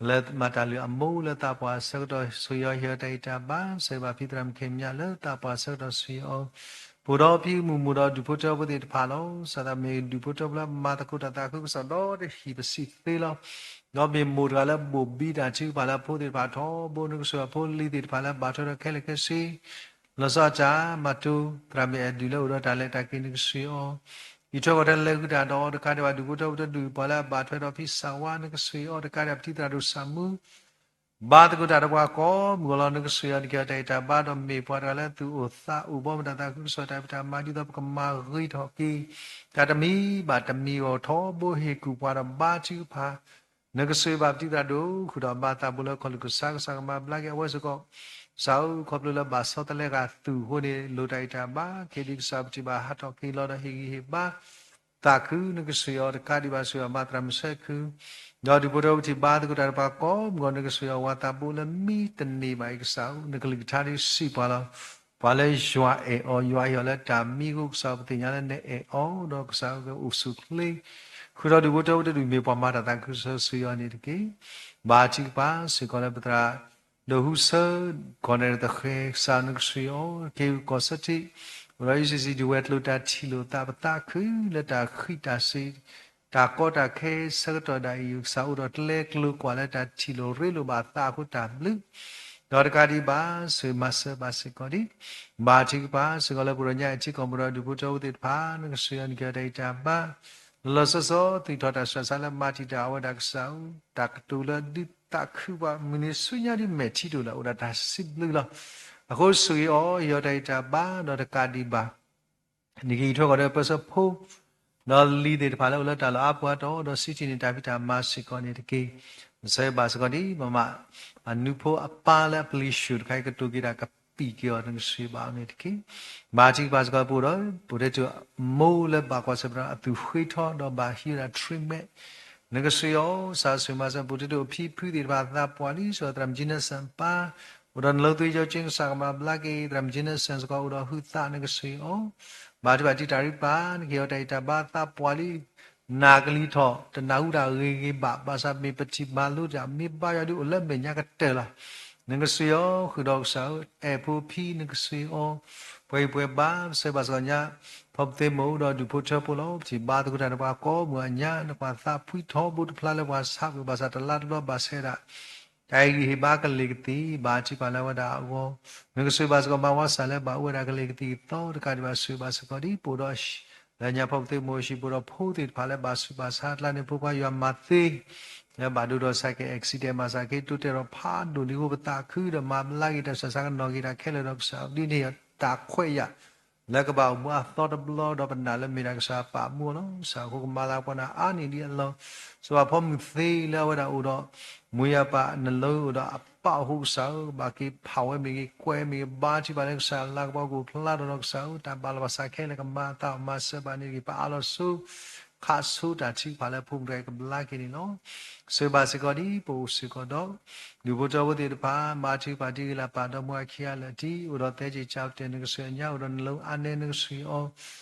လၢမၤတၢ်လုၢ်အမိၢ်လၢသးပှၢ်ဆၢကတီၢ် ဆိၣ်ဂ့ၤအီၤ ဟ့ၣ်အီၤတၢ်အံးတၢ်ဘါ ဆၢဂ့ၤဘၣ်ဖံသရၣ်မုၣ်ခဲမၠၣ်လၢသးပှၢ်ဆၢကတီၢ် ဆိၣ်ဂ့ၤအီၤ ပအိၣ်ဒီးဖံမုၢ်မုၢ်ဒီးဒူၣ်ဖိထၢဖိသ့ၣ်တဖၣ်လီၤ. ကစၢ်သးမ့ၢ်ဒူၣ်ဖိထၢဖိလၢမၤသကိးတၢ်သးခုကစီၣ်ဒီးတဟံၣ်ပစံးသ့လီၤ. ဒီးမ့ၢ်မိၢ်တဂၤလၢဘိၣ်ဘံတၢ်ထုကဖၣ်လၢအဖိသ့ၣ်တဖၣ်ထီဘိ နကစၢ်အဖိလံၤသ့ၣ်တဖၣ်လၢဘၣ်ထွဲဒီးခဲလၢာ်ခဲဆ့ လီၤဆီဒၣ်တၢ်မၤတိၢ် သရၣ်မုၣ်အဲၣ်ဒုးလၢအိၣ်ဒီးတၢ်လဲၤတၢ်က့ၤ နကစၢ်အံၤအီၤ အံးထွဲကွၢ်ထွဲလဲၤဃုာ်တၢ်ဒီးတကးဒံးဘၣ် ဒူၣ်ဖိထၢဖိတဒူၣ်ပှၤလၢအဘၣ်ထွဲဒီးဖံစၢ်ဝါ နကစၢ်အံၤအီၤ တကးဒံးဘၣ်ပတံၤသရၣ်ဒိၣ်စၢ်မူ ဘါသကိးတၢ်ဒီးပှၤကိးမုၢ်လီၤ. နကစၢ်အံၤအီၤ နကဲထီၣ်တၢ်အံးတၢ်ဘါ ဒီးမ့ၢ်ပှၤတဂၤလၢသူၣ်အိၣ်သးအိၣ် ဘီမုၢ်တၢ်သးခုကစီၣ်တၢ်ဖံးတၢ်မၤဒ်သိးပကမၤဂ့ၤထီၣ်က့ၤ တၢ်တမံၤဘၣ်တမံၤအဂီၢ်ထီဘိ ဟ့ၣ်ကူၣ်ပှၤဒီးဘါထုကဖၣ် နကစၢ်အံၤဘၣ်ပတံၤသရၣ်ဒိၣ် ဃုာ်ဒီးဘါသးဘိလၢခီၣ်လုၢ်ကစၢ် ကစၢ်ကမၤဘျါက့ၤအဝဲစ့ၢ်ကီး ကစၢ်ဧၢ ခီဖျိလၢဘၣ်ဆီတလဲဂၤသုးအဃိန့ၣ် လိၣ်တၢ်အံးတၢ်ဘါ ခဲဒ်ကစၢ်ပထံၣ်ဘၣ်ဟးထီၣ်က့ၤလီၤဒီးဟ့ၣ်ဂံၢ်ဟ့ၣ်ဘါ သးခု နကစၢ်အံၤအီၤ တကးဒံးဘၣ် စံးဘၣ်မၤသရၣ်မုၣ်ဆၢခု ဒီးဒူၣ်ဖိထၢဖိထံၣ်ဘါသကိးတၢ်ဒီးပှၤကိးမုၢ်ဂီၢ် နကစၢ်အံၤအီၤ ဝၤသးဘိလၢမံတန့ၢ်ဘၣ်အံၤ ကစၢ်ဧၢ နကလုၢ်ကထါဒ်စံးပှၤလီၤ. ပှၤလၢယွၤအဲၣ်အီၤ ယွၤအဲၣ်အီၤလၢတၢ်မံအဃိ ကစၢ်ဧၢ ပသ့ၣ်ညါလၢနအဲၣ်အီၤ ဒီးကစၢ်ဧၢ ကအိၣ်ဆူၣ်အိၣ်ချ့ ဃုာ်ဒီးဒူၣ်ဖိထၢဖိတဒူၣ်မ့ၢ်ပှၤမၤတၢ်သးခုကစီၣ် ဆိၣ်ဂ့ၤအီၤန့ၣ်တက့ၢ်. ဘါထုကဖၣ်စ့ၢ်ကီးလၢပသရၣ် ဒိၣ်ဟူဆၢ ကီၢ်နဲၣ်တဃဲၤ ကစၢ်နကစၢ်အံၤအီၤ က့ၤကီၢ်စၢထံး အိၣ်ဒီး အံၣ်စံၣ်စံၣ် ဒဝဲၢ်ကျိၤ တၢ်ထံၣ်လိာ်သး ပသးခုလၢတၢ်ဃံးတၢ်စ့ၤ တၢ်ကီတၢ်ခဲဆၢကတီၢ်ဒၣ်အံၤ ကစၢ်အိၣ်ဒီးကျဲကျိၤကွၢ်လၢတၢ်ထံၣ်လိာ်ရ့လိာ်ဘၣ်သးအဃိတၢ်ဘျုး ဒီးတကးဒံးဘၣ် ဆိၣ်ဂ့ၤမၤစၢၤဘၣ်စ့ၢ်ကီးဒံး ဘါထုကဖၣ်စ့ၢ်ကီးလၢပအိၣ်ဒီးညါအံၤ ထံကီၢ်ပူၤဒီးဒူၣ်ဖိထၢဖိသ့ၣ်တဖၣ် နကစၢ်အံၤအီၤ နကဲထီၣ်တၢ်အံးတၢ်ဘါ လီၤလီၤဆီဆီ သူၣ်ထီၣ်တၢ်ဆှၢဆါလၢမၤတံာ်တာ်အဝဲဒၣ်ကစၢ်ဧၢ တၢ်ကတိၤလၢဒုးသးခုဘၣ်မုၢ်နံၤဆူညါဒ်မဲာ်ထံဒိၣ်လၢ အိၣ်ဒီးတၢ်စံးဘျုးလီၤ. အဃိဆိၣ်ဂ့ၤအီၤ ဟ့ၣ်အီၤတၢ်အံးတၢ်ဘါ ဒီးတကးဒံးဘၣ် နက့ၤအံးထွဲကွၢ်ထွဲပၢဆှၢဖိ ဒီးလံၤသ့ၣ်တဖၣ်လၢအိၣ်လၢတၢ်လီၢ်အါပူၤအါတီၤ ဒီးစံးထံၣ်န့ၢ်တၢ်ဖံးတၢ်မၤစ့ၢ်ကီးန့ၣ်တက့ၢ်. မၤစၢၤဘၣ်စ့ၢ်ကီးဒ် မမ အနူဖိအပၢ်လၢအပျံၤဆှုၣ်တခါအံၤ ကတိၤက့ၤတၢ်ကပံာ်က့ၤအီၤ နကစၢ်အံၤဘၣ်အီၤန့ၣ်တက့ၢ်. ဘါထုကဖၣ်စ့ၢ်ကီးပအိၣ်ဒီး ပတဲတ့ၢ်မိၢ်လၢဘၣ်ကွၢ်ဆၢၣ်မဲာ်ဒီးအသူၣ်ဃ့ထီဒီးဘၣ်ဟံးဝဲဒၣ် treatment နကစၢ်အံၤအီၤ ကစၢ်ဆိၣ်ဂ့ၤမၤစၢၤ ပအိၣ်တဲတ့ၢ်အိၣ်ဖံဖုသ့ၣ်တဖၣ်သးပှၢ်လံ စ့ၢ်ကီးသရၣ်မုၣ်ကၠံနၢၣ်စၢၣ်ပၢ် အိၣ်ဒီးနလိသုယီၤကၠ့ ကစၢ်ကမၤဘျါက့ၤ သရၣ်မုၣ်ကၠံနၢၣ်စၢၣ်စ့ၢ်ကီး အိၣ်ဒီးဟုသး နကစၢ်အံၤအီၤ ဘါထုကဖၣ်တံာ်တာ်ရံးပၢ် နကဟ့ၣ်အီၤတၢ်အံးတၢ်ဘါသးပှၢ်လံ နၤကလံၤထီၣ် တနၢ်ဟူတၢ်ဂ့ၤဂ့ၤဘၣ် ဘၣ်ဆၣ်မ့ၢ်ပထံၣ်မၤလိတၢ် မ့ၢ်ဘါယွၤဒုးအိၣ်လၢမဲာ်ညါကတၢၢ်လီၤ. နကစၢ်အံၤအီၤ ဃုာ်ဒီးကစၢ်ဧၢ အဲၣ်ဖိဖံ နကစၢ်အံၤအီၤ ပှဲၤဂံၢ်ပှဲၤဘါ ပဆၢဘၣ်စ့ၢ်ကီးညါ ဖီပသ့မိၢ်ဒီးဒူၣ်ဖိထၢဖိလီၤ. ပထံၣ်ဘါသကိးတၢ်ဒီးပှၤကိးမုၢ်အညါ နကွၢ်သးဖှံထီဘိတဖျါလၢပှၤဆါကွံာ်ဘၣ်ဆၣ်တလါတဘျီဘၣ်ဆၣ်ဝဲဒၣ် တၢ်ဟ့ၣ်ဂံၢ်ဟ့ၣ်ဘါကလ့ၢ်ကသံၣ် ဘါထုကဖၣ်လၢအဝဲဒၣ်အဂီၢ် နကစၢ်ဘၣ်စ့ၢ်ကီးမၤဝဲစၢ်လၢဘၣ်အိၣ်ဝဲဒၣ်ကလ့ၢ်ကသံၣ်ကသီ တကးဒံးဘၣ်စၢ်ဘၣ်စ့ၢ်ကီးဒ် ပအိၣ်ဒီး လၢညါဖီပသ့မိၢ်ဟံၣ် ပအိၣ်ဒီးဖိသ့ၣ်တဖၣ်လၢဘၣ်ဆူးဘၣ်ဆါအကျါန့ၣ် ဖိခွါယွၤမၤသ့ လၢဘၣ်ဒိဒီးစးကဲး accident မၤစၢ်က့ၤ တိတဲာ်ဒီးဖးဒိၣ်လံအဃိ ပသးခုဒီးမၤဘျါက့ၤတၢ်ဆှၢဆါကနီၣ်က့ၤတၢ်ခဲလၢာ်ဒီးကစၢ်ဒ်န့ၣ် တၢ်ခွဲးယာ် လၢကဘၣ်အိၣ်မူအသီတဘျီဒီးပနာ်လၢမ့ၢ်ဒၣ်ကစၢ်ပာ်မူအီၤလီၤ. ကစၢ်အဃိကမၤလၤကပီၤနၤအါန့ၢ်ဒံးအလီၢ် စံးဘၣ်ဖီမုၢ်သ့လၢအဝဲဒၣ်အိၣ်ဒီး မူယၤပာ်နလၢအိၣ်ဒီးအပၢ်အဃိကစၢ်ဧၢ ကဘၣ်က့ၤဖးဝဲမ့ၢ်ဂ့ၤ ကွဲးမ့ၢ်ဂ့ၤ ဘါထုကဖၣ်လၢကစၢ်လၤကပီၤကအိၣ်ဖျါထီၣ်ဒီးကစၢ်ဧၢ တၢ်ဘၣ်လီၤဘၣ်စးခဲလၢာ်ကမၤအသးမၤစၢၤဘၣ်န့ၣ်တက့ၢ် ပအးလီၤဆိ ခးဆိတၢ်ထုကဖၣ်လၢဖိမုၣ်တဂၤအံၤကဘျါက့ၤန့ၣ်လီၤ. စံးဘၣ်စ့ၢ်ကီးဒ်ပအိၣ်စ့ၢ်ကီးဒီး ဒူၣ်ဖိထၢဖိသ့ၣ်တဖၣ် ဘါထုကဖၣ်တံၤဂ့ၤလၢပၢ်ဒီမါအခံဂၤလၢာ်တံၢ် အိၣ်ဒီးသဲက့ၤကၠီတဲာ် နကစၢ်အညါ အိၣ်ဒီးနလၢအါနဲ နကစၢ်အံၤ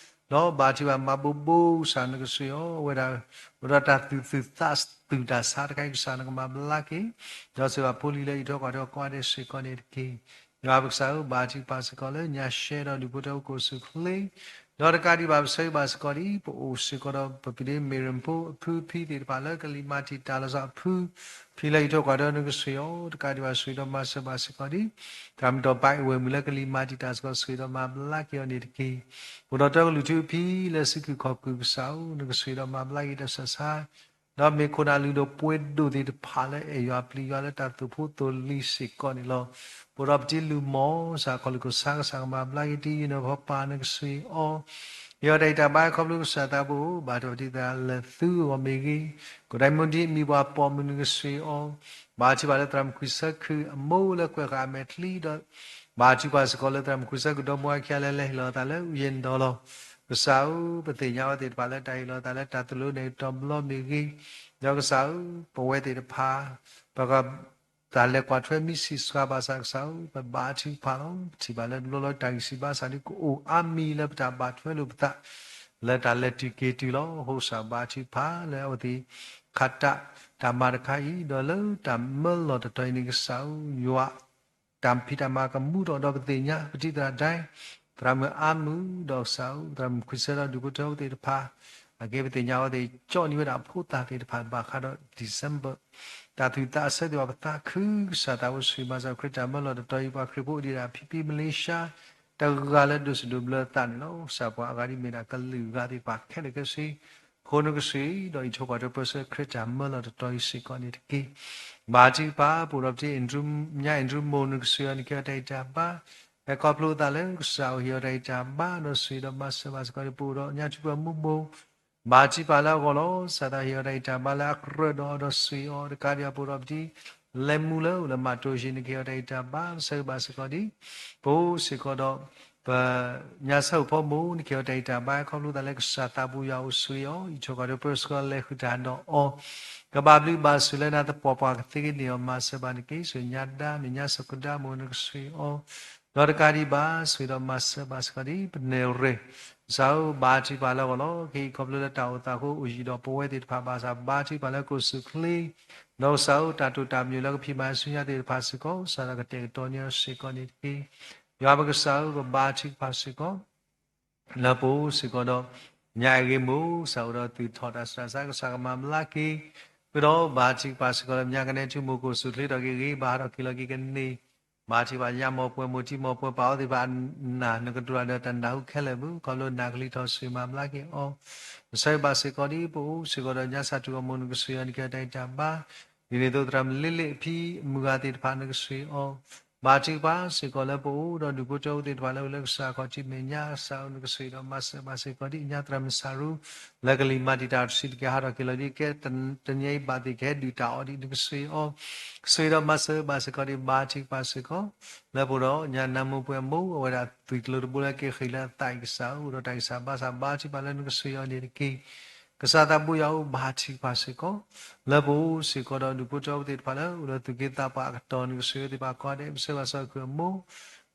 အီၤ ဒီးဘါထုကဖၣ်မၤဘိးဘိကစၢ် နကစၢ်အံၤအီၤ အဝဲဒၣ် အိၣ်ဒီးတၢ်သူၣ်သုၣ်သးသုၣ်တၢ်ဆါတခါအံၤ ကစၢ်နကမၤဘျါက့ၤ ဒီးစံးဘၣ်ဖိလံၤလၢအံးထွဲကွၢ်ထွဲကိးဂၤဒဲးစ့ၢ်ကီးန့ၣ်တက့ၢ်. ယွၤပကစၢ်ဧၢ ဘါထုကဖၣ်စ့ၢ်ကီးလၢညါရှဲဒီးဒူၣ်ဖိထၢဖိကအိၣ်ဆူၣ်အိၣ်ချ့ ဒီးတကးဒံးဘၣ် ပဆၢဂ့ၤဘၣ်စ့ၢ်ကီးဒ် ပအိၣ်စ့ၢ်ကီးဒီး ပပဒ့မ့ၢ်ရမဖိအဖုဖံသ့ၣ်တဖၣ်လၢကလံၤမၤတံာ်တာ်လီၤဆီအဖုဖံလၢအံးထွဲကွၢ်ထွဲနကစၢ်အီၤ တကးဒံးဘၣ် ဆိၣ်ဂ့ၤဒီးမၤစၢၤဘၣ်စ့ၢ်ကီးဒ် သရၣ်မုၣ်တီၢ်ပၢ်အဝဲၢ်မုၣ်လၢကလံၤမၤတံာ်တာ်စ့ၢ်ကီး ဆိၣ်ဂ့ၤဒီးမၤဘျါက့ၤအီၤန့ၣ်တက့ၢ်. အိၣ်ဒီးတၢကလုၢ်ထူအဖံလၢစုခုၣ်ခီၣ်ခုၣ်ကစၢ်ဧၢ နကဆိၣ်ဂ့ၤဒီးမၤဘျါက့ၤတၢ်ဆးဆါ ဒီးမ့ၢ်ခိၣ်နၢ်လုၢ်ဒိၣ်ပှ့ၤဒိၣ်သ့ၣ်တဖၣ်လၢအဲၣ်ယွၤပျံၤယွၤလၢတၢ်သိၣ်ဖိသိၣ်လံၤစ့ၢ်ကီးန့ၣ်လီၤ. ပအိၣ်ဒီးပတံၤလုၢ်မီၢ် ကစၢ်ခီၣ်လုၢ်ကစၢ် ကစၢ်ကမၤဘျါက့ၤတံၤ ယုၢ်နီၢ်ဖီပၢ်နကစၢ်အီၤ ဟ့ၣ်အီၤတၢ်အံးတၢ်ဘါခီဖျိကစၢ်သးဘိ ဘၣ်တ့ၢ်တံၤသးလၢသုဂီၢ်မ့ၢ်ဂ့ၤ, ကီၢ်ဒၢမူဒံးမံၤပှၢ်ပိာ်မုၣ်နကစၢ်အီၤ, ဘၣ်ထံၣ်ဘၣ်လၢသရၣ်မုၣ်ခွံဆၢခုၣ်အမိၢ်လၢကွဲးဃာ်အမဲာ်ချံဒီး ဘၣ်ထံၣ်ပှၤစ့ၢ်ကီးလၢသရၣ်မုၣ်ခွံဆၢခုၣ်ဒီမါဝၤခံဂၤလၢလဲၤဟ့ၣ်လီၤအသးလၢအူယဲၢ်နဒီလီၤ. ကစၢ်ဧၢ, ပသ့ၣ်ညါဝဲသ့ၣ်တဖၣ်လၢတၢ်ဟ့ၣ်လီၤအသးလၢတၢ်သိၣ်လိနဲၣ်တီၤဘျီမ့ၢ်ဂ့ၤ, ဒီးကစၢ်ဧၢ, ပဝဲသ့ၣ်တဖၣ် ပက တၢ်လဲၤကွၢ်ထွဲမ့ၢ်ဆံးစှၤဘၣ်ဆၣ်ကစၢ်ဧၢ, ပဘါထုကဖၣ်လီၤ. ပထံၣ်ဘၣ်လၢတဘျီလၢတၢ်ဂံၢ်စၢ်ဘါစၢ်ဒ် ကအိၣ်အါမံၤလၢပတၢ်ဘၣ်ထွဲလိာ်ပသး လၢတၢ်လဲၤတုၤက့ၤတုၤလီၤ. အဃိကစၢ်ဘါထုကဖၣ်လၢအဝဲသ့ၣ် ခးတၢ်တၢ်မၤတခါအံၤ ဒီးလၢတၢ်မၢလီၢ်တတီၤအံၤန့ၣ် ကစၢ်ဧၢ, ယွၤ တၢ်ဖံးတၢ်မၤကမူထီၣ်ဒီးပသ့ၣ်ညါ ပတံၤသရၣ်ဒဲ သရၣ်မုၣ်အါမုၣ်ဒီးကစၢ်ဧၢ, သရၣ်မုၣ်ခွံဆၢဒီးဒူၣ်ဖိထၢဖိသ့ၣ်တဖၣ် အကဲပသ့ၣ်ညါအဝဲသ့ၣ် ကၠီၣ်န့ၢ်ဝဲဒၣ်အဖိသၣ်သ့ၣ်တဖၣ် ဘၣ်ဃးဒီး December တၢ်သူၣ်သးအဆၢသ့ၣ်တဖၣ် ပသးခုကစၢ်သးဘိ ဆိၣ်ဂ့ၤမၤစၢၤခရံာ်တၢ်မၢလီၢ်တတီၤအံၤ ပှၤခရံာ်ဖိအိၣ်ဒံးဒၣ်ဖံဖံမလ့ၤၡါ တဂၤလၢဒိးစဒိးဘျၢသးန့ၣ်လီၤ. ကစၢ်ပှၤအဂၤဒ်မ့ၢ်ဒၣ်ကလုာ်ဂၤသ့ၣ်တဖၣ်ခဲလၢာ်ခဲဆ့ ဃိနကစၢ်ဒီးအံးထွဲကွၢ်ထွဲပၢဆှၢခရံာ်တၢ်မၢလီၢ်တတီၤအံၤစ့ၢ်ကီးန့ၣ်တက့ၢ်. ဘါထုကဖၣ် ပအိၣ်ဒီးပတံၤ ညါအ့ၣ်ဒြူမိၢ်နကစၢ်အီၤ နကဟ့ၣ်အီၤတၢ်အံးတၢ်ဘါ ဟဲခီဖျိအသးလၢကစၢ်အအိၣ်ဟ့ၣ်အီၤတၢ်အံးတၢ်ဘါ ဒီးဆိၣ်ဂ့ၤဒီးမၤစၢၤဘၣ်စ့ၢ်ကီးန့ၣ် ပအိၣ်ဒီးညါထူပှၤမိၢ်မိၢ် ဘါထုကဖၣ်လၢအဂီၢ်လီၤ. ကစၢ်သးဟ့ၣ်အီၤတၢ်အံးတၢ်ဘါလၢအကြၢးဒီးအီၤဒီးဆိၣ်ဂ့ၤအီၤ တကးဒံးဘၣ် ပအိၣ်ဒီးပတံၤ လဲၤမူလၢအိၣ်လၢမၤတိၢ်ယ့ၣ် နကဟ့ၣ်အီၤတၢ်အံးတၢ်ဘါ ပဆၢဂ့ၤဘၣ်စ့ၢ်ကီးဒ် ပအိၣ်စ့ၢ်ကီးဒီး ပ ညါဆၢအိၣ်ဖီမိၢ် နကဟ့ၣ်အီၤတၢ်အံးတၢ်ဘါ ခီဖျိသးလၢကစၢ်သးပူၤယွၤအိၣ်ဆိၣ်ဂ့ၤအီၤ အံးထွဲကွၢ်ထွဲပၢဆှၢလဲၤဃုာ်တၢ်ဒီးအီၤ ကဘၣ်ဘျုးဘၣ်ဆိၣ်လၢနၤ သပှၢ်ပှၢ်ကသ့ကန့ၢ်အီၤ မၤစၢၤဘၣ်န့ၣ်တက့ၢ်. ဆိၣ်ညါဒါ မဲာ်ညါစၢၤကဒါမိၢ် နကဆိၣ်ဂ့ၤအီၤ ဒီးတကးဒံးဘၣ် ဆိၣ်ဂ့ၤဒီးမၤစၢၤဘၣ်စ့ၢ်ကီးဒ် ပနဲၣ်ရ့ၣ် ကစၢ်ဧၢ, ဘါထုကဖၣ်လၢအဂီၢ်လီၤ. ခဲအံၤခီဖျိလၢတၢ်အိၣ်သးအဃိ အိၣ်ယံၤဒီးပဝဲသ့ၣ်တဖၣ်ဘၣ်ဆၣ် ဘါထုကဖၣ်လၢကီၢ်စူၣ်ချ့ ဒီးကစၢ်ဧၢ, တၢ်တိာ်တၢ်ပညိၣ်လၢကဖံးမၤဆူညါသ့ၣ်တဖၣ်စ့ၢ်ကီး ကစၢ်ဒီးကတဲာ်ကတီၤန့ၢ်အီၤစ့ၢ်ကီးန့ၣ်တက့ၢ်. ယွၤပကစၢ်ဧၢ, ပဘါထုကဖၣ်စ့ၢ်ကီး လၢပအိၣ်စ့ၢ်ကီးဒီး ညါအဂ့ၤမိၢ် ကစၢ်အိၣ်ဒီးသုးထီၣ်တၢ်ဆူးတၢ်ဆါ ကစၢ်ကမၤဘျါက့ၤ ဃုာ်ဒီးဘါထုကဖၣ်စ့ၢ်ကီးလၢညါကနဲထူမိၢ် ကီၢ်စူၣ်ချ့ထီၣ်က့ၤဂ့ၤ ဘၣ်ဟးထီၣ်က့ၤလီၤက့ၤကန့ၢ် ဘါထုကဖၣ်ညါမိၢ်ပှဲၤမိၢ်ထံမိၢ်ပှဲၤပာ်အီၤသ့ၣ်တဖၣ် နၢ်နကတိၤတၢ်ဒီးတၢ်နၢ်ဟူခဲလၢာ်ပူၤ ခီဖျိနၢ်ကလံၤထီၣ် ဆိၣ်ဂ့ၤမၤဘျါက့ၤအီၤ ပဆၢဂ့ၤဘၣ်စ့ၢ်ကီးဒ် ပအိၣ်စ့ၢ်ကီးဒီးညါစၢ်ထူၣ်ကီၢ်မိၢ် နကဆိၣ်ဂ့ၤအီၤ နကဟ့ၣ်အီၤတၢ်အံးတၢ်ဘါ ဒ်န့ၣ်အသိးသရၣ်မုၣ်လ့လ့ၣ်အဖံအမုၢ်ဂၤသ့ၣ်တဖၣ် နကဆိၣ်ဂ့ၤအီၤ ဘါထုကဖၣ်စ့ၢ်ကီးလၢပအိၣ်ဒီးဒူၣ်ဖိထၢဖိသ့ၣ်တဖၣ်လၢအိၣ်လၢကစၢ်အခီၣ်ထံးမဲာ်ညါ ကစၢ်ဧၢ နကဆိၣ်ဂ့ၤဒီးမၤစၢၤဘၣ်စ့ၢ်ကီးဒ်ညါသရၣ်မုၣ်စၢ်ရူ လၢကလံၤမၤတံာ်တာ်တဆံးတက့ၢ် ဟးထီၣ်က့ၤလီၤဒ်ကဲတနံၤအံၤဘၣ်သ့ၣ်ကဟဲဒုၣ်တၢ်အီၤဒ် နကဆိၣ်ဂ့ၤအီၤ ကဆိၣ်ဂ့ၤဒီးမၤစၢၤဘၣ်စ့ၢ်ကီးဒ် ဘါထုကဖၣ်စ့ၢ်ကီး လၢပအိၣ်ဒီးညါနါမိၢ်ပှဲၤမိၢ် အဝဲဒၣ်သွံၣ်ကျိၤတဘိလၢက့ၤဃ့ၢ်လၢအသးအံၤ ကစၢ်ဧၢ အိၣ်ဒီးတၢ်ဂံၢ်စၢ်ဘါစၢ် ဘါထုကဖၣ်လၢနကဆိၣ်ဂ့ၤအီၤန့ၣ်တက့ၢ်. ကစၢ်သးဘိယွၤဧၢ ဘါထုကဖၣ်စ့ၢ်ကီး လၢပအိၣ်စ့ၢ်ကီးဒီးဒူၣ်ဖိထၢဖိသ့ၣ်တဖၣ်လၢအိၣ်လၢသူၣ်က့သးပှၢ်အကတီၢ် နကဆိၣ်ဂ့ၤသ့ၣ်တဖၣ်ကိးဂၤဒဲး ပဆၢဂ့ၤဘၣ်စ့ၢ်ကီး ခုၣ်အမိၢ်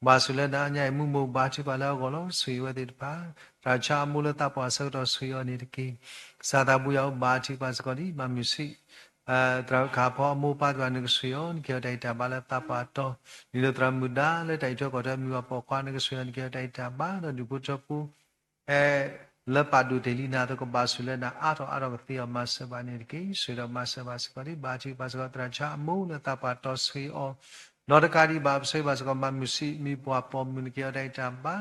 ဘၣ်ဆိၣ်လၢနၤ ညါအံၤမုၢ်မိၢ် ဘါထုကဖၣ်လၢအဂီၢ်လီၤ. ဆိၣ်ဂ့ၤဝဲသ့ၣ်တဖၣ် သရၣ်ဆါအမိၢ်လၢသးပှၢ်အဆၢကတီၢ် ဆိၣ်ဂ့ၤအီၤန့ၣ်တက့ၢ်. ကစၢ်သးဘိယွၤဧၢ ဘါထုကဖၣ်စ့ၢ်ကီးဒ် မၤမုၢ်ဆံး သရၣ်ခၣ်ဖီအမိၢ်အပၢ်သ့ၣ်တဖၣ် နကဆိၣ်ဂ့ၤအီၤ နကဟ့ၣ်အီၤတၢ်အံးတၢ်ဘါလၢသးပှၢ်အတီၤ ဒ်သိးသရၣ်မုၣ်ဒါလၢတၢ်အံးထွဲကွၢ်ထွဲမုၢ်ဂီၢ်ပိာ်ခွါ နကဆိၣ်ဂ့ၤအီၤ နကဟ့ၣ်အီၤတၢ်အံးတၢ်ဘါ ဒီးဒူၣ်ဖိထၢဖိ လၢပာ်ဒိၣ်တ့ၢ်လံနၤအသိး ကဘၣ်ဆိၣ်လၢနၤ အါထီၣ်အါထီၣ်ကသ့အီၤ မၤစၢၤဘၣ်န့ၣ်တက့ၢ်. ဆိၣ်ဂ့ၤဒီးမၤစၢၤဘၣ်စ့ၢ်ကီးဒ် ဘါထုကဖၣ်စ့ၢ်ကီး သရၣ်ဆါအမိၢ်လၢသးပှၢ်အတီၤ ဆိၣ်ဂ့ၤအီၤ ဒီးတကးဒံးဘၣ် ပဆၢဂ့ၤဘၣ်စ့ၢ်ကီး မၤမုၢ်ဆံး မံၤပှၢ်ပိာ်မုၣ် နကဟ့ၣ်အီၤတၢ်အံးတၢ်ဘါ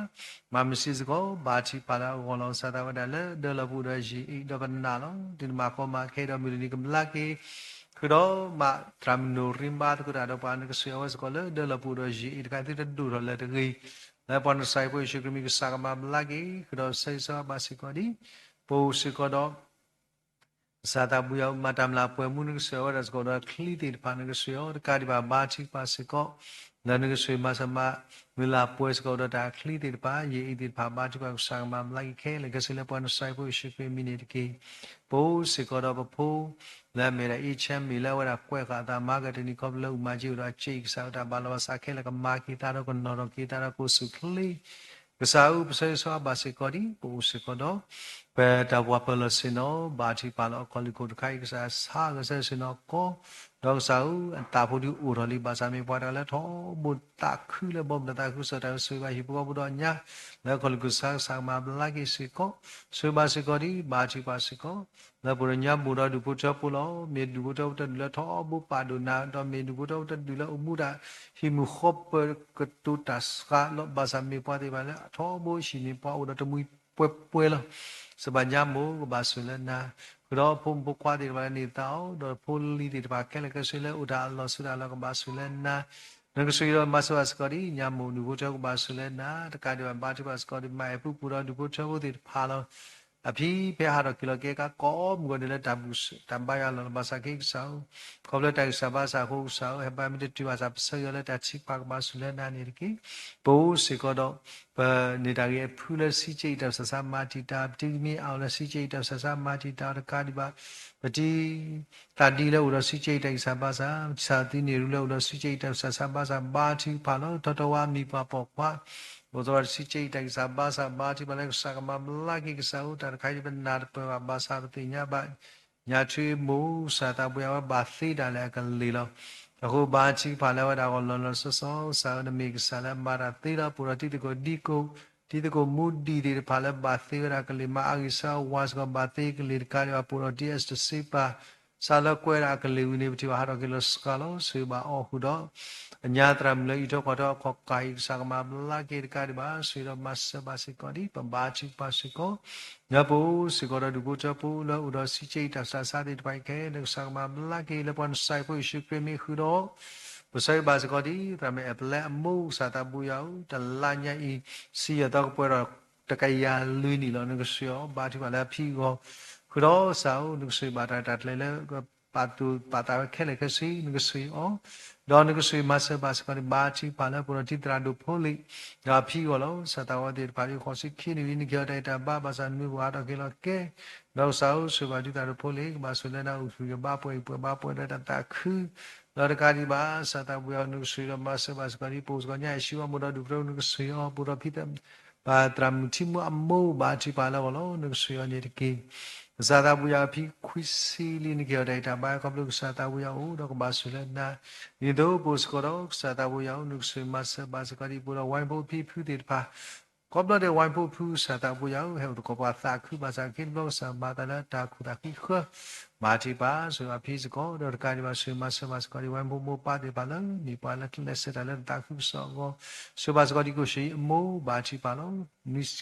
မၤမုၢ်ဆံးစ့ၢ်ကီး ဘါထုကဖၣ်လၢအဂီၢ်လီၤ. ကစၢ်သးဝဲဒၣ်လၢဒၢလီၤပူၤဒီးယံာ်အံၤ ဒီးပနာ်လီၤ. ဒ်နမၤကီမၤခဲဒီးမုၢ်တနံၤကမျၢၢ်က့ၤ ဃုာ်ဒီးမး သရၣ်မုၣ်နိၣ်ရံဘါသကိးတၢ်ဒီးပှၤ နကဆိၣ်ဂ့ၤအဝဲစ့ၢ်ကီးလၢဒၢလီၤပူၤဒီးယံာ်အံၤတခါ သုတဒိၣ်ထီၣ်လၢၤတဂ့ၤ လၢပှၤနစၢ်ဖိယ့ၣ်ၡူးခရံာ်မံၤ ကစၢ်ကမၤဘျါက့ၤ ဃုာ်ဒီးဆၢဂ့ၤဆၢဝါဘၣ်စ့ၢ်ကီးဒ် ပအိၣ်စ့ၢ်ကီးဒီး ကစၢ်သးဘိယွၤဧၢ မၤတၢ်မျၢ်ပှဲၤမူ နကဆိၣ်ဂ့ၤဝဲဒၣ်စ့ၢ်ကီးဒီးချံသ့ၣ်တဖၣ် နကဆိၣ်ဂ့ၤအီၤ တကးဒံးဘၣ် ဘါထုကဖၣ်စ့ၢ်ကီး လၢနကဆိၣ်ဂ့ၤမၤစၢၤမၤ မုၢ်လၢ်ပှဲၤစ့ၢ်ကီးဒီးတၢ်ချံသ့ၣ်တဖၣ် ယံာ်အံၤသ့ၣ်တဖၣ် ဘါထုကဖၣ် ကစၢ်ကမၤဘျါက့ၤခဲလၢာ်ခဲဆ့လၢပှၤနစၢ်ဖိယ့ၣ်ၡူးခရံာ်မံၤန့ၣ်တက့ၢ်. ပအိၣ်စ့ၢ်ကီးဒီးပဖိ လၢအမ့ၢ်ဒၣ်အ့ၣ်ဆၢမ့ၢ်လၢအဝဲဒၣ်ကွဲးဃာ်အသးမၤကတနံၤခီဖျိလၢအုၣ်မၤက့ၤအိၣ်ဒီးအစ့အံၤ ကစၢ်အတၢ်ဘၣ်လီၤဘၣ်စးခဲလၢာ် ကမၤက့ၤသးဒီးကနီၤထီၣ်က့ၤသးဒီးကီၢ်စူၣ်ချ့ ကစၢ်ဧၢ ပဆၢဂ့ၤဆၢဝါဘၣ်စ့ၢ်ကီးဒ် ပအိၣ်စ့ၢ်ကီးဒီး ပတၢ်ပှၤပၢၤလီၢ်ဆ့ၣ်နီၤ ဘါထုကဖၣ်လၢအခီၣ်လ့ၢ်ခိၣ်တခါအံၤ ကစၢ်ဆါဂဲၤဆၢဆ့ၣ်နီၤကီး, ဒီးကစၢ်ဧၢ, အတၢ်ဖိဒုးအိၣ်ထီၣ်လံ ဘၣ်ဆၣ်မ့ၢ်ပှၤတဂၤလၢထီဘိတၢ်ခုလၢဘီမုၢ်တၢ်သးခုကစီၣ်တၢ်ဆိၣ်ဂ့ၤဘၣ်ဟံၣ်ဖိဃီဖိဒီးညါ, လၢအခီၣ်လ့ၢ်ခိၣ်ဆါ ကစၢ်ကမၤဘျါက့ၤစ့ၢ်ကီး, ဆိၣ်ဂ့ၤဘၣ်စ့ၢ်ကီးဒံး ဘါထုကဖၣ်စ့ၢ်ကီး, လၢပှၤဒီးညါဘိၣ်ဒီးဒူၣ်ဖိထၢဖိလီၤ. မ့ၢ်ဒူၣ်ဖိထၢဖိတဒူၣ်လၢထီဘိပာ်ဒိၣ်နၤ, ဒီးမ့ၢ်ဒူၣ်ဖိထၢဖိတဒူၣ်လၢအိၣ်မူတၢ်ဟံၣ်မုာ်ဃီပၢၤကတိၤတၢ်စှၤလီၤ, ဘၣ်ဆၣ်မ့ၢ်ပှၤသ့ၣ်တဖၣ်လၢအထီဘိဟံၣ်န့ၣ် ပှၤအိၣ်ဒီးတမှံၤပှဲၤပှဲၤလီၤ. စဘၣ်ညါမိၢ်ကဘၣ်ဆိၣ်လၢနၤ, ဃုာ်ဒီးဖိမုၣ်ဖိခွါသ့ၣ်တဖၣ်လၢန့ၢ်သါအီၤ, ဒီးဖိလံၤသ့ၣ်တဖၣ်ခဲလၢာ်ခဲဆ့လၢအိၣ်တၢ်အလီၢ်ဆူတၢ်လီၢ် ကဘၣ်ဆိၣ်လၢနၤ, နကဆိၣ်ဂ့ၤဒီးမၤစၢၤဘၣ်စ့ၢ်ကီးဒံး ညါမိၢ်ဒူၣ်ဖိထၢဖိကဘၣ်ဆိၣ်လၢနၤ, တကးဒံးဘၣ် ဘါထုကဖၣ်စ့ၢ်ကီးဒံး မါအဲၣ်ဖုပူၤဒီးဒူၣ်ဖိထၢဖိသ့ၣ်တဖၣ်လီၤ. အဖံဖဲဟးထီၣ်က့ၤလီၤက့ၤအခါကိးမုၢ်ဂီၤန့ၣ်လၢတၢ်ဘူၣ်တၢ်ဘါယွၤအလီၢ်လီၤ. ဘၣ်ဆၣ်က့ၤကစၢ်ဧၢ, ခီဖျိတၢ်ဂံၢ်စၢ်ဘါစၢ်အဃိကစၢ်ဧၢ, ဟဲဘါမ့ၢ်တတုၤဘၣ်ဆၣ် ပဆၢဂ့ၤအီၤလၢတၢ်ထုကဖၣ် ကဘၣ်ဆိၣ်လၢနၤန့ၣ်တက့ၢ်. ပအိၣ်စ့ၢ်ကီးဒီး ပန့ၢ်တၢ်ဂ့ၤအဖုလၢတဆံကၠ့အံၤတၢ်ဆၢဆါ မၤတံာ်တာ် ပတံၤကမံအါအီၤလၢတဆံကၠ့အံၤတၢ်ဆၢဆါ မၤတံာ်တာ်အီၤတကးဒံးဘၣ်, ပတံၤ သးဒံလၢအိၣ်ဒီးတဆံကၠ့အံၤတၢ်ဂံၢ်စၢ်ဘါစၢ်, ပတံၤသးသံန့ၣ်ရူလၢအိၣ်ဒီးတဆံကၠ့အံၤတၢ်ဂံၢ်စၢ်ဘါစၢ် ဘါထုကဖၣ်လီၤ. ထီထီဝါမံၤပှၢ်ပိာ်ခွါ အိၣ်သီတဆံကၠ့အံၤတၢ်ဂံၢ်စၢ်ဘါစၢ် ဘါထုကဖၣ်လၢကစၢ်ကမၤဘျါက့ၤကစၢ်ဧၢ, တၢ်တခါအံၤပနၢ်တပၢၢ်ဘၣ် ဘၣ်ဆၣ်ပသ့ၣ်ညါဘၣ် ညါထွ့မိၢ် ကစၢ်သးပူၤယၤဝဲ ဘၣ်သ့ဒၣ်လဲာ်အကလ့ၢ်လီၤ. အဃိဘါထုကဖၣ်လၢဝဲဒၣ်အဂီၢ်လီၤလီၤဆီဆီ ကစၢ်ဧၢ နမ့ၢ်ကစၢ်လၢအမၤတၢ်သ့လီၤ. ပအိၣ်ဒီးတံၤသကိးဒံကိး တံၤသကိးမူဒံးသ့ၣ်တဖၣ်လၢဘၣ်သ့ဝဲဒၣ်ကလ့ၢ် မၤအါဂံၢ်ဆါဝါစ့ၢ်ကီး ဘၣ်သ့ကလ့ၢ်တကးဒံးဘၣ် ပအိၣ်ဒီးတံၤအစတစ့ပၤ စးလၢကွဲးဒၣ်အကလ့ၢ်ဝံၤန့ၣ် ပထံၣ်ဘၣ်ဟးထီၣ်က့ၤလီၤစှၤလီၤ. ဆိၣ်ဂ့ၤဘၣ်အီၤဃုာ်ဒီး အညါသရၣ်မုၣ်လၢအံးထွဲကွၢ်ထွဲအခီၣ်ကၢ်အံၤ ကစၢ်ကမၤဘျါက့ၤတကးဒံးဘၣ် ဆိၣ်ဂ့ၤဒီးမၤစၢၤဘၣ်စ့ၢ်ကီးဒံး ပဘါထုကဖၣ်စ့ၢ်ကီး လၢပအိၣ်စ့ၢ်ကီးဒီးဒူၣ်ဖိထၢဖိလၢအိၣ်ဒီးတဆံကၠ့အံၤတၢ်ဂံၢ်စၢ်ဘါစၢ်သ့ၣ်တဖၣ်အံၤခဲလၢာ် ကစၢ်ကမၤဘျါက့ၤလၢပှၤနစဲးဖိယ့ၣ်ၡူးခရံာ်မ့ၢ်ဃုာ်ဒီး ပဆၢဂ့ၤဘၣ်စ့ၢ်ကီးဒံး သရၣ်မုၣ်အဲၣ်ပလဲအမိၢ် ကစၢ်သးပူၤယၤဧၢ, တလါညါအံၤ ဆံယဲၢ်သီကပှဲၤဒီးတကယၤလွံၢ်နံၣ်လီၤ. နကဆိၣ်ဂ့ၤအီၤ ဘါထုကဖၣ်လၢအဖံအဂီၢ် ဃုာ်ဒီးကစၢ်ဧၢ နကဆိၣ်ဂ့ၤဘၣ်တၢ်ရဲၣ်တၢ်ကျဲၤလၢ ပာ်သူၣ်ပာ်သးဝဲခဲလၢာ်ခဲဆ့ နကဆိၣ်ဂ့ၤအီၤ ဒီးနကဆိၣ်ဂ့ၤမၤစၢၤဘၣ်စ့ၢ်ကီးဒံး ဘါထုကဖၣ်လၢပအိၣ်ဒီး တံၤသရၣ်ဒိၣ်ဖိလ့ၣ် ဒီးအဖံအဂီၢ်လီၤ. ကစၢ်သးဝဲသ့ၣ်တဖၣ်အံၤ ဃိးဆံခံနံၣ်ဝံၤ နကဟ့ၣ်အီၤတၢ်ဂံၢ်တၢ်ဘါ ဘၣ်ဆၣ်နမ့ၢ်ပှၤဟးထီၣ်က့ၤလီၤကဲ ဒီးကစၢ်ဧၢ ဆိၣ်ဂ့ၤဘၣ်တံၤသရၣ်ဒိၣ်ဖိလ့ၣ် ကဘၣ်ဆိၣ်လၢနၤ အိၣ်ဆူၣ်ဂ့ၤဘါပှဲၤ ပှဲၤဘါပှဲၤလၢတၢ်သးခု ဒီးတကးဒံးဘၣ် ကစၢ်သးပူၤယၤဧၢ နကဆိၣ်ဂ့ၤဒီးမၤစၢၤဘၣ်စ့ၢ်ကီးဒံး ပအိၣ်စ့ၢ်ကီးညါ အဲၣ်ဆံဝါမိၢ်ဒီးဒူၣ်ဖိထၢဖိ နကဆိၣ်ဂ့ၤအီၤ ပအိၣ်ဒီးဖံ ဘၣ်သရၣ်မုၣ်ထံမူအမိၢ် ဘါထုကဖၣ်လၢအဂီၢ်လီၤ. နကဆိၣ်ဂ့ၤအီၤန့ၣ်တက့ၢ်. ကစၢ်သးပူၤယၤဧၢ ဖံခွံဆံလံ နကဟ့ၣ်အီၤတၢ်ဂံၢ်တၢ်ဘါ ခီဖျိကစၢ်သးပူၤယၤအိၣ် ဒီးကဘၣ်ဆိၣ်လၢနၤ ဒ်သိးပအိၣ်စ့ၢ်ကီးဒီး ကစၢ်သးပူၤယၤဧၢ နကဆိၣ်ဂ့ၤမၤစၢၤဘၣ်စ့ၢ်ကီးဒံး ပအိၣ်ဒီးဝဲၢ်ဖိဖံဖုသ့ၣ်တဖၣ် ခီဖျိဒ်ဝဲၢ်ဖိဖု ကစၢ်သးပူၤယၤဧၢ ဟဲအိၣ်သကိးပှၤသးခု ဘၣ်ဆၣ်က့ၤတဘျီ ကစၢ်မၤသးလၢတၢ်ခိၣ်သးဃံဃၢ ဘါထုကဖၣ် ဆိၣ်ဂ့ၤအဖံစ့ၢ်ကီး ဒီးတကးဒံးဘၣ် ဆိၣ်ဂ့ၤမၤစၢၤဘၣ်စ့ၢ်ကီးဒံး ဝဲၢ်မိၢ်မိၢ်ပၢ်သ့ၣ်တဖၣ်လၢ မ့ၢ်ပှၤလၢကျဲးစၢးတၢ်လၢတၢ်သးခုကစီၣ်အဂီၢ် ဆိၣ်ဂ့ၤဘၣ်စ့ၢ်ကီးဒံး ကိၣ်ဆံအမိၢ် ဘါထုကဖၣ်လီၤ.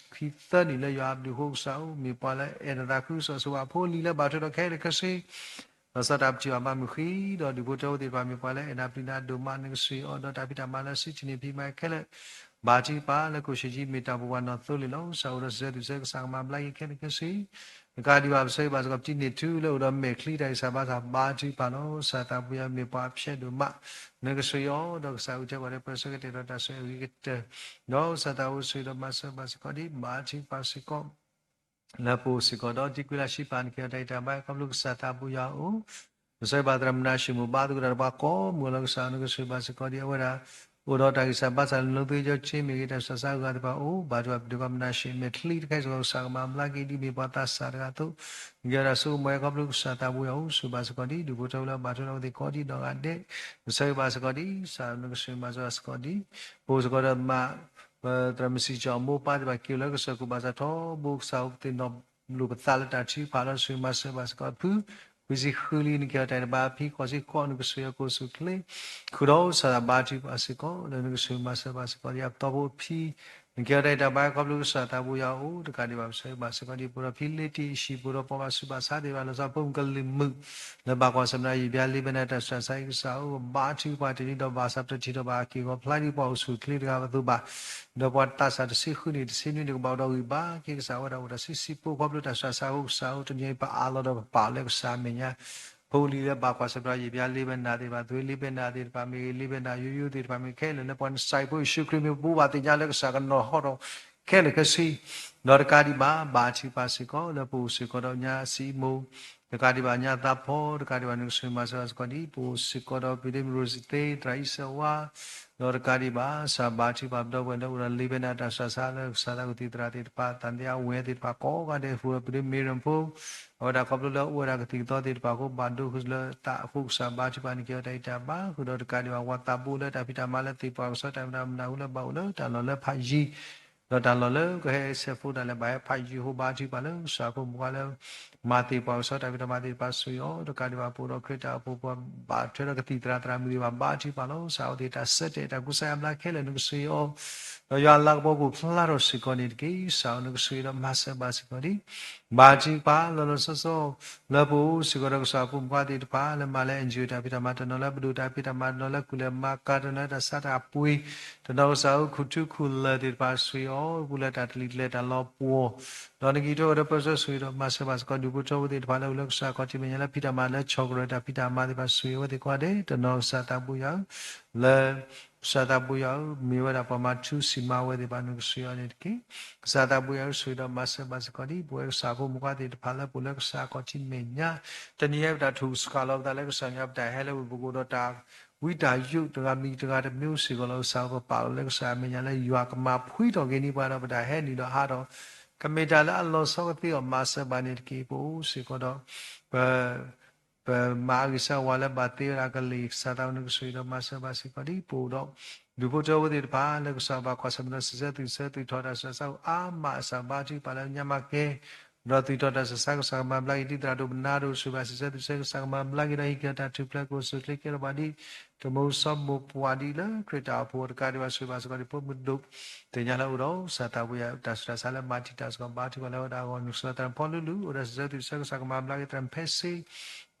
နွံဆံသၢနံၣ်လၢယွၤအဘျုးအဃိ ကစၢ်ဧၢ မ့ၢ်ပှၤလၢအဲၣ်နသးခုကစီၣ် ဆိၣ်ဂ့ၤဘၣ်ဖိလံၤလၢဘၣ်ထွဲဒီးခဲလၢာ်ခဲဆ့ လီၤဆီဒၣ်တၢ် ပထံၣ်ဘၣ်ဘၣ်မုာ်ဃံ ဒီးဒူၣ်ဖိထၢဖိသ့ၣ်တဖၣ် မ့ၢ်ပှၤလၢအဲၣ်နၤပျံၤနၤဒိၣ်မး နကဆိၣ်ဂ့ၤအီၤ ဒီးတၢ်ဖံးတၢ်မၤလၢအစုတနံၤဖံးမၤခဲလၢာ် ဘါထုကဖၣ်လၢ ကိၣ်ဆံးကၠံ မ့ၢ်တၢ်ပဝဲနီၢ်သိလ့ၣ်လီၤ. ကစၢ်အိၣ်ဒီးစံးဆၢသူၣ်ဆၢ ကစၢ်ကမၤဘျါက့ၤခဲလၢာ်ခဲဆ့ တကးဒံးဘၣ် ပဆၢဂ့ၤဘၣ်စ့ၢ်ကီး ပတံၤန့ၢ်ထူလၢအိၣ်ဒီးမဲာ်ချံတၢ်ဂံၢ်စၢ်ဘါစၢ် ဘါထုကဖၣ်လီၤ. ကစၢ်သးပူၤယၤ မ့ၢ်ပှၤအဖျဲၣ်ဒိၣ်မး နကဆိၣ်ဂ့ၤအီၤ ဒီးကစၢ်အုၣ်ကတဲာ်ပှၤဒီး ပၢဆှၢကတဲာ်ဒီးတၢ်ဆိၣ်ဂ့ၤအဂ့ၤကတၢၢ် ဒီးကစၢ်သးအိၣ်ဆိၣ်ဂ့ၤဒီးမၤစၢၤဘၣ်စ့ၢ်ကီးဒံး ဘါထုကဖၣ်စ့ၢ်ကီး လၢပအိၣ်စ့ၢ်ကီးဒီး တံၤကွံလၢ်ဆံပၤ နကဟ့ၣ်အီၤတၢ်ဂံၢ်တၢ်ဘါ ခီဖျိကစၢ်သးပူၤယၤအိၣ် ပဆၢဂ့ၤဘၣ်သရၣ်မုၣ်နၤၡ့ၣ်မိၣ် ဘါသဂၢၢ်တၢ်ဒီးပှၤကိးမုၢ်လၢကစၢ် နကဆိၣ်ဂ့ၤဘၣ်စ့ၢ်ကီးဒံး အဝဲဒၣ် အိၣ်ဒီးတၢ်ဂံၢ်စၢ်ဘါစၢ် လၢသ့ကၠီဆ့မ့ၢ်ဂ့ၤ တၢ်ဆှၢဆါဂၤသ့ၣ်တဖၣ်အိၣ် ဘါထုကဖၣ်ပဒုးကီၢ်မုၢ်နၤၡ့ၣ် မဲာ်ချံတခါစ့ၢ်ကီး ကစၢ်ကမၤဘျါက့ၤဒ်မ့ၢ်ပှၤသးစၢ်တဂၤအသိး နကဟ့ၣ်အီၤတၢ်ဆိကမိၣ် ခီဖျိကစၢ်သးပူၤယၤအိၣ် ဆိၣ်ဂ့ၤဘၣ်စ့ၢ်ကီးဒံး ဒူၣ်ဖိထၢဖိလၢဘၣ်ထွဲဒီးအဝဲသ့ၣ်ကိးဒံးဒီးဂၤဒဲး ပဆၢဂ့ၤဘၣ်စ့ၢ်ကီးဒံး ကစၢ်နကဆိၣ်ဂ့ၤမၤစၢၤဘၣ်စ့ၢ်ကီးဒံး ပအိၣ်စ့ၢ်ကီးဒီးမး ပသရၣ်မုၣ်စံၣ်ကၠီၣ်အမိၢ်ပၢ်သ့ၣ်တဖၣ် က့ၤလၢကစၢၢ်ခိၣ်ဘၣ်ဆၣ်ထီဘိ ကစၢ်အိၣ်ပသ့ၣ်နီၣ်လိာ်ပသးလၢတၢ်ထုကဖၣ်လီၤ. ဆိၣ်ဂ့ၤမၤစၢၤဘၣ်စ့ၢ်ကီးဖု ခွံဆံဃုလံ နကဟ့ၣ်အီၤတၢ်ဂံၢ်တၢ်ဘါ ဖံဃိးဆံဃိး နကဆိၣ်ဂ့ၤအီၤကိးဆူၣ်ချ့ ဃုာ်ဒီးကစၢ်သးဘါထုကဖၣ်စ့ၢ်ကီး လၢနကဆိၣ်ဂ့ၤမၤစၢၤဘၣ်စ့ၢ်ကီးဒံး အပတီၢ်ဖိအဖံ နကဟ့ၣ်အီၤတၢ်ဂံၢ်တၢ်ဘါ ခီဖျိကစၢ်သးပူၤယၤအိၣ် တကးဒံးဘၣ် ပဆၢဂ့ၤဘၣ်စ့ၢ်ကီးဒံး ပအိၣ်ဒီးဖံလ့တံၢ်အဟံၣ် ပအိၣ်ဒီးပှၤဘၣ်ဆူးဘၣ်ဆါသ့ၣ်တဖၣ် လီၤဆီဖိမုၣ်ကလံၤမုၣ် လၢဘၣ်ကွၢ်ဆၢၣ်မဲာ်ယံာ်ဘျါလ့ဘဲနၤ တၢ်ဆှၢဆါအံၤ ကစၢ်ဧၢ ဘါထုကဖၣ်တ့ၢ်လံဒီး ဘၣ်ဆၣ်ပတထံၣ်ဒီးဘၣ်က့ၢ်ဂီၤဖျါဒံး ပှၤအိၣ်ဆူၣ်ချ့တဂၤအသိးဘၣ် ဒီးပှၤသးစၢ်တဆံဃုနံၣ်တဆံနွံနံၣ် ကဘၣ်အိၣ်ဒီးဂံၢ်ဘါက့ၤ ကစၢ်ဝဲဒၣ်အိၣ်ဒီးဆံးဆံးဖိ ခီဖျိတၢ်ဆှၢဆါအဃိ ကစၢ်ဧၢ တနံၤအံၤပအးလီၤဒီးပပာ်လၢကစၢ်အမဲာ်ညါ ဖိလံၤလၢဘၣ်ကွၢ်ဆၢၣ်မဲာ်ယံာ်ဘျါလ့ဘဲနၤသ့ၣ်တဖၣ် သွံလ့ဘဲနၤသ့ၣ်တဖၣ်မ့ၢ်ဂ့ၤ လ့ဘဲနၤယိယိသ့ၣ်တဖၣ်မ့ၢ်ဂ့ၤ ခဲလၢာ်လၢပှၤနစဲးဖိယ့ၣ်ၡူးခရံာ် မ့ၢ်ပဘၣ်သ့ၣ်ညါလၢကစၢ်ကနီၤဟီဒီး ခဲလၢာ်ခဲဆ့ ဒီးတကးဒံးဘၣ် ဘါထုကဖၣ်စ့ၢ်ကီး လၢပအိၣ်စ့ၢ်ကီးဒီးညါစံးမိၢ် တကးဒံးဘၣ်ညါသးဖီ, တကးဒံးဘၣ်နကဆိၣ်ဂ့ၤမၤစၢၤဘၣ်စ့ၢ်ကီးဒ်ပအိၣ်စ့ၢ်ကီးဒီး ပဒ့မုၣ်ရိစသ့ သရၣ်အံၣ်စၢၤဝါ, ဒီးတကးဒံးဘၣ် ကစၢ်ဘါထုကဖၣ်ပဒီပုၢ်ဝဲၢ်လၢအိၣ်ဒီးလ့ၤဖဲန့ၣ် အတၢ်ဆှၢဆါလၢကစၢ်သးဝံၣ်သံၣ်သရၣ်သ့ၣ်တဖၣ် သံသယဝဲသ့ၣ်တဖၣ်ကိးဂၤဒဲး ဃုာ်ဒီးပဒ့မုၣ်မ့ၢ်ရၣ်ဖိ, အဝဲဒၣ်ခီဖျိလၢအိၣ်ဝဲဒၣ်ကသံၣ်ကသီသ့ၣ်တဖၣ်အဃိ ဘၣ်ဒိဃုာ်လၢသးအဃိ ကစၢ်ဘါထုကဖၣ်န့ၣ် ကဲဝဲတၢ်အံးတၢ်ဘၣ် ဃုာ်ဒီးတကးဒံးဘၣ် ဝၤသးဘိလၢတၢ်ဖံးတၢ်မၤလၢသ့ၣ်ပှၢ်ကစီၣ်တၢ်မနုၤမနုၤဃိလၢဘၣ်အိၣ်လၢတၢ်လီၢ်လၢဖးယံၤ ဒီးတၢ်လီၢ်လၢကဟဲဆဲးဖိတၢ်လၢဘၣ်ဟဲဖးယံၤအဃိ ဘါထုကဖၣ်လၢကစၢ်အဖိမုၣ်ခွါလၢ မၤသ့ၣ်ပှၢ်ကစီၣ်တၢ်ဖံးတၢ်မၤသ့ၣ်တဖၣ်ဆိၣ်ဂ့ၤအီၤ တကးဒံးဘၣ် ပအိၣ်ဒီးခရံာ်တၢ်အိၣ်ဖှိၣ်ပှၤဘၣ်ထွဲဒီးကသံၣ်သရၣ်သရၣ်မုၣ်သ့ၣ်တဖၣ် ဘါထုကဖၣ်လီၤ. ကစၢ်အဝဲသ့ၣ်တၢ်ဆၢတဲာ်တၢ်ကူစါယါဘျါခဲလၢာ် နကဆိၣ်ဂ့ၤအီၤ ဒီးယွၤလၤကပီၤကအိၣ်ဖျါထီၣ်စ့ၢ်ကီးန့ၣ်တက့ၢ်. ကစၢ်ဧၢ နကဆိၣ်ဂ့ၤဒီးမၤစၢၤဘၣ်စ့ၢ်ကီးဒ် ဘါထုကဖၣ်လီၤလီၤဆီဆီ လၢပအိၣ်စ့ၢ်ကီးဒီးကစၢ်အဖိမုၣ်ခွါသ့ၣ်တဖၣ် လၢမၤလၢ NGO တၢ်ဖံးတၢ်မၤ တနီၤလၢပဒိၣ်တၢ်ဖံးတၢ်မၤ တနီၤလၢကူၣ်လဲၤမၤကၤ တနီၤလၢတၢ်ဆါတၢ်ပှ့ၤ တနီၤကစၢ်ဧၢ ခူၣ်ထူခူၣ်လၢၢ်သ့ၣ်တဖၣ်ဆိၣ်ဂ့ၤအီၤ ပူၤလၢတၢ်တလံၤတလဲၤတၢ်လီၤပှီၢ် ဒီးနကံၢ်ထီၣ်ကဒီးပၢဆှၢဆိၣ်ဂ့ၤဒီးမၤစၢၤဘၣ်စ့ၢ်ကီး ဒူၣ်ဖိထၢဖိသ့ၣ်တဖၣ်လၢအိၣ်လၢကစၢ်ခီၣ်ထံးမဲာ်ညါလၢဖံးတၢ်မၤလၢဆီၣ်ကရၢၢ်တၢ်ဖံးတၢ်မၤသ့ၣ်တဖၣ်ဆိၣ်ဂ့ၤအဝဲသ့ၣ်ကိးဂၤဒဲး တနီၤကစၢ်သးဘိယွၤဧၢ လၢ ကစၢ်သးဘိယွၤဧၢ မ့ၢ်ဝဲဒၣ်ပှၤမၤထူစံးမၤဝဲသ့ၣ်တဖၣ် နကဆိၣ်ဂ့ၤအီၤန့ၣ်တက့ၢ်. ကစၢ်သးဘိယွၤဧၢ ဆိၣ်ဂ့ၤဒီးမၤစၢၤဘၣ်စ့ၢ်ကီးဒ် ပဝဲကစၢ်အဖိမုၣ်ခွါသ့ၣ်တဖၣ်လၢပအိၣ်လၢကစၢ်ခီၣ်ထံးမဲာ်ညါ တနံၤအံၤပတၢ်ထူၣ်စှၤလီၤပသးလၢကစၢ်ယွၤ ပတၢ်ဟဲလၢဝ့ၢ်ပူၤ ပကအိၣ်ဒီးတၢ်ဝံတၢ်ယိးတဂၤမံၤတဂၤတမံၤစ့ၢ်ကီးလီၤ. ကစၢ်ဧၢ ပပာ်လီၤလၢကစၢ်အမဲာ်ညါလၢယွၤကမၤဖှံထီၣ်က့ၤန့ၢ်ပှၤဒီး ပတၢ်ဟဲနုာ်ဒီးဟးထီၣ် ကမ့ၢ်တၢ်လၢအလီၤဆီကသ့အီၤ မၤစၢၤဘၣ်န့ၣ်တက့ၢ်. ပအိၣ်စ့ၢ်ကီးဒီး ပ ပမၤအဂံၢ်စၢ်ဝဲလၢဘၣ်သ့ဝဲဒၣ်ကလံၤ ကစၢ်သးဘိယွၤ နကဆိၣ်ဂ့ၤဒီးမၤစၢၤဘၣ်စ့ၢ်ကီးဒ်ပအိၣ်ဒီး ဒူၣ်ဖိထၢဖိသ့ၣ်တဖၣ် လၢကစၢ်ဘၣ်ကွၢ်ဆၢၣ်မဲာ်ဒီးစံးဆၢသုးဆၢ သုးထီၣ်တၢ်ဆှၢဆါအိၣ်အါမး ကစၢ်ဘါထုကဖၣ်လၢညါမၤကဲ ဒီးသုးထီၣ်တၢ်ဆှၢဆါ ကစၢ်ကမၤဘျါက့ၤ ဒ်သရၣ်ဒိၣ်ပနါဒိၣ်ဆိၣ်ဂ့ၤဘၣ်စံးဆၢသုးဆၢ ကစၢ်ကမၤဘျါက့ၤဒီးဟံးက့ၤတၢ်ထူၣ်ဖျဲး ကအိၣ်ဆူၣ်အိၣ်ချ့ကဲထီၣ်ဘၣ်ဒ် တမူစီမိၢ်ပှၢ်ဒ်လၢခရံာ်တၢ်အိၣ်ဖှိၣ်အတကးဒံးဘၣ် ဆိၣ်ဂ့ၤဘၣ်စ့ၢ်ကီးဒ်ဖိမုၣ်ဒိၣ် သ့ၣ်ညါလၢအအိၣ်ဒီး ကစၢ်သးဘိယွၤ တၢ်ဆူးတၢ်ဆါလၢမၤတံာ်တာ်စ့ၢ်ကီး ဘါထုကဖၣ်လၢဝဲဒၣ်အဂီၢ် နကဆိၣ်ဂ့ၤသရၣ်ဖီလူလူ အိၣ်ဒီးစံးဆၢသုးဆၢ ကစၢ်ကမၤဘျါက့ၤသရၣ်ဖဲစ့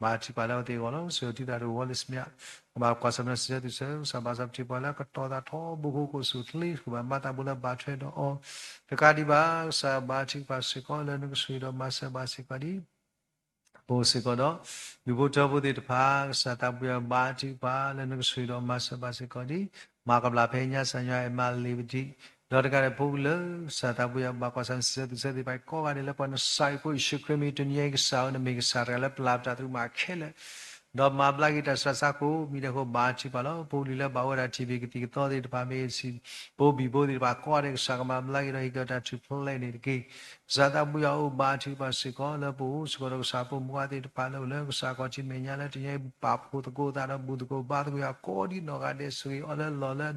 ဘါထုကဖၣ်လၢအဝဲသ့ၣ်အဂီၢ်လီၤ. ဆိၣ်ဂ့ၤသုးသရၣ်ဒိၣ်ဝီလ့ၣ်စမ့ၣ် ကဘၣ်ကွၢ်ဆၢၣ်မဲာ်ဒီးစံးဆၢသုးဆၢ ကစၢ်ဘၣ်စၢ်ပထံပှၤလၢကတီၤသးထီဘိခိၣ် ကအိၣ်ဆူၣ်အိၣ်ချ့ ဃုာ်ဘၣ်မၤသးဘိလၢဘၣ်ထွဲဒီးအီၤ တကးဒံးဘၣ် ကစၢ်ဘါထုကဖၣ်စ့ၢ်ကီးလၢနကဆိၣ်ဂ့ၤဒီးမၤစၢၤဘၣ်စ့ၢ်ကီးဒ် ပအိၣ်စ့ၢ်ကီးဒီး ဒူၣ်ဖိထၢဖိသ့ၣ်တဖၣ် ကစၢ်သးဘိယွၤဘါထုကဖၣ် လၢနကဆိၣ်ဂ့ၤဒီးမၤစၢၤဘၣ်စ့ၢ်ကီးဒ် မၤကဘျၣ်ဖဲညါ ကစၢ်ယွၤအဲၣ်မးလ့ၤပဒံး ဒီးတကးဒံးဖိလၢ ကစၢ်သးဘိယွၤဘၣ်ကွၢ်ဆၢၣ်မဲာ်စံးဆၢသုးဆၢသ့ၣ်တဖၣ်ကိးဂၤဒဲးလၢပှၤနစးအံၤဖိ ယ့ၣ်ၡူးခရံာ်မံၤ တနံၤအံၤကစၢ်ဧၢ နမ့ၢ်ကစၢ်တဂၤလၢပျၢ်ပတၢ်သရူးမးခဲလၢာ် ဒီးမၤဘျါက့ၤတၢ်ဆှၢဆါကိးမံၤဒဲးအဃိ ဘါထုကဖၣ်လီၤ. ဖိလံၤလၢဘၣ်အိၣ်ဝဲဒၣ်ထံၣ်ဘ့ၣ်ကသံၣ်ကသီသ့ၣ်တဖၣ် မ့ၢ်စံး ဘိဘံၣ်ဘိသ့ၣ်တဖၣ်ကိးဂၤဒဲး ကစၢ်ကမၤဘျါက့ၤဒီးဟံးက့ၤတၢ်ထူၣ်ဖျဲးန့ၣ်တက့ၢ်. ကစၢ်သးဘိယွၤအိၣ်ဘါထုကဖၣ်စ့ၢ်ကီးလၢပအိၣ်စ့ၢ်ကီးဒီးကစၢ်ဖိမုၣ်ခွါသ့ၣ်တဖၣ်လၢအိၣ်လၢကစၢ်ခီၣ်ထံးမဲာ်ညါလၢတနံၤအံၤ ပာ်ဖှိၣ်သကိးသးဒီးဘူၣ်သကိးဘါသကိးယွၤ ကိးဒ်နီၢ်ဂၤဒဲး ဆိၣ်ဂ့ၤအီၤလၢလီၢ်လၢ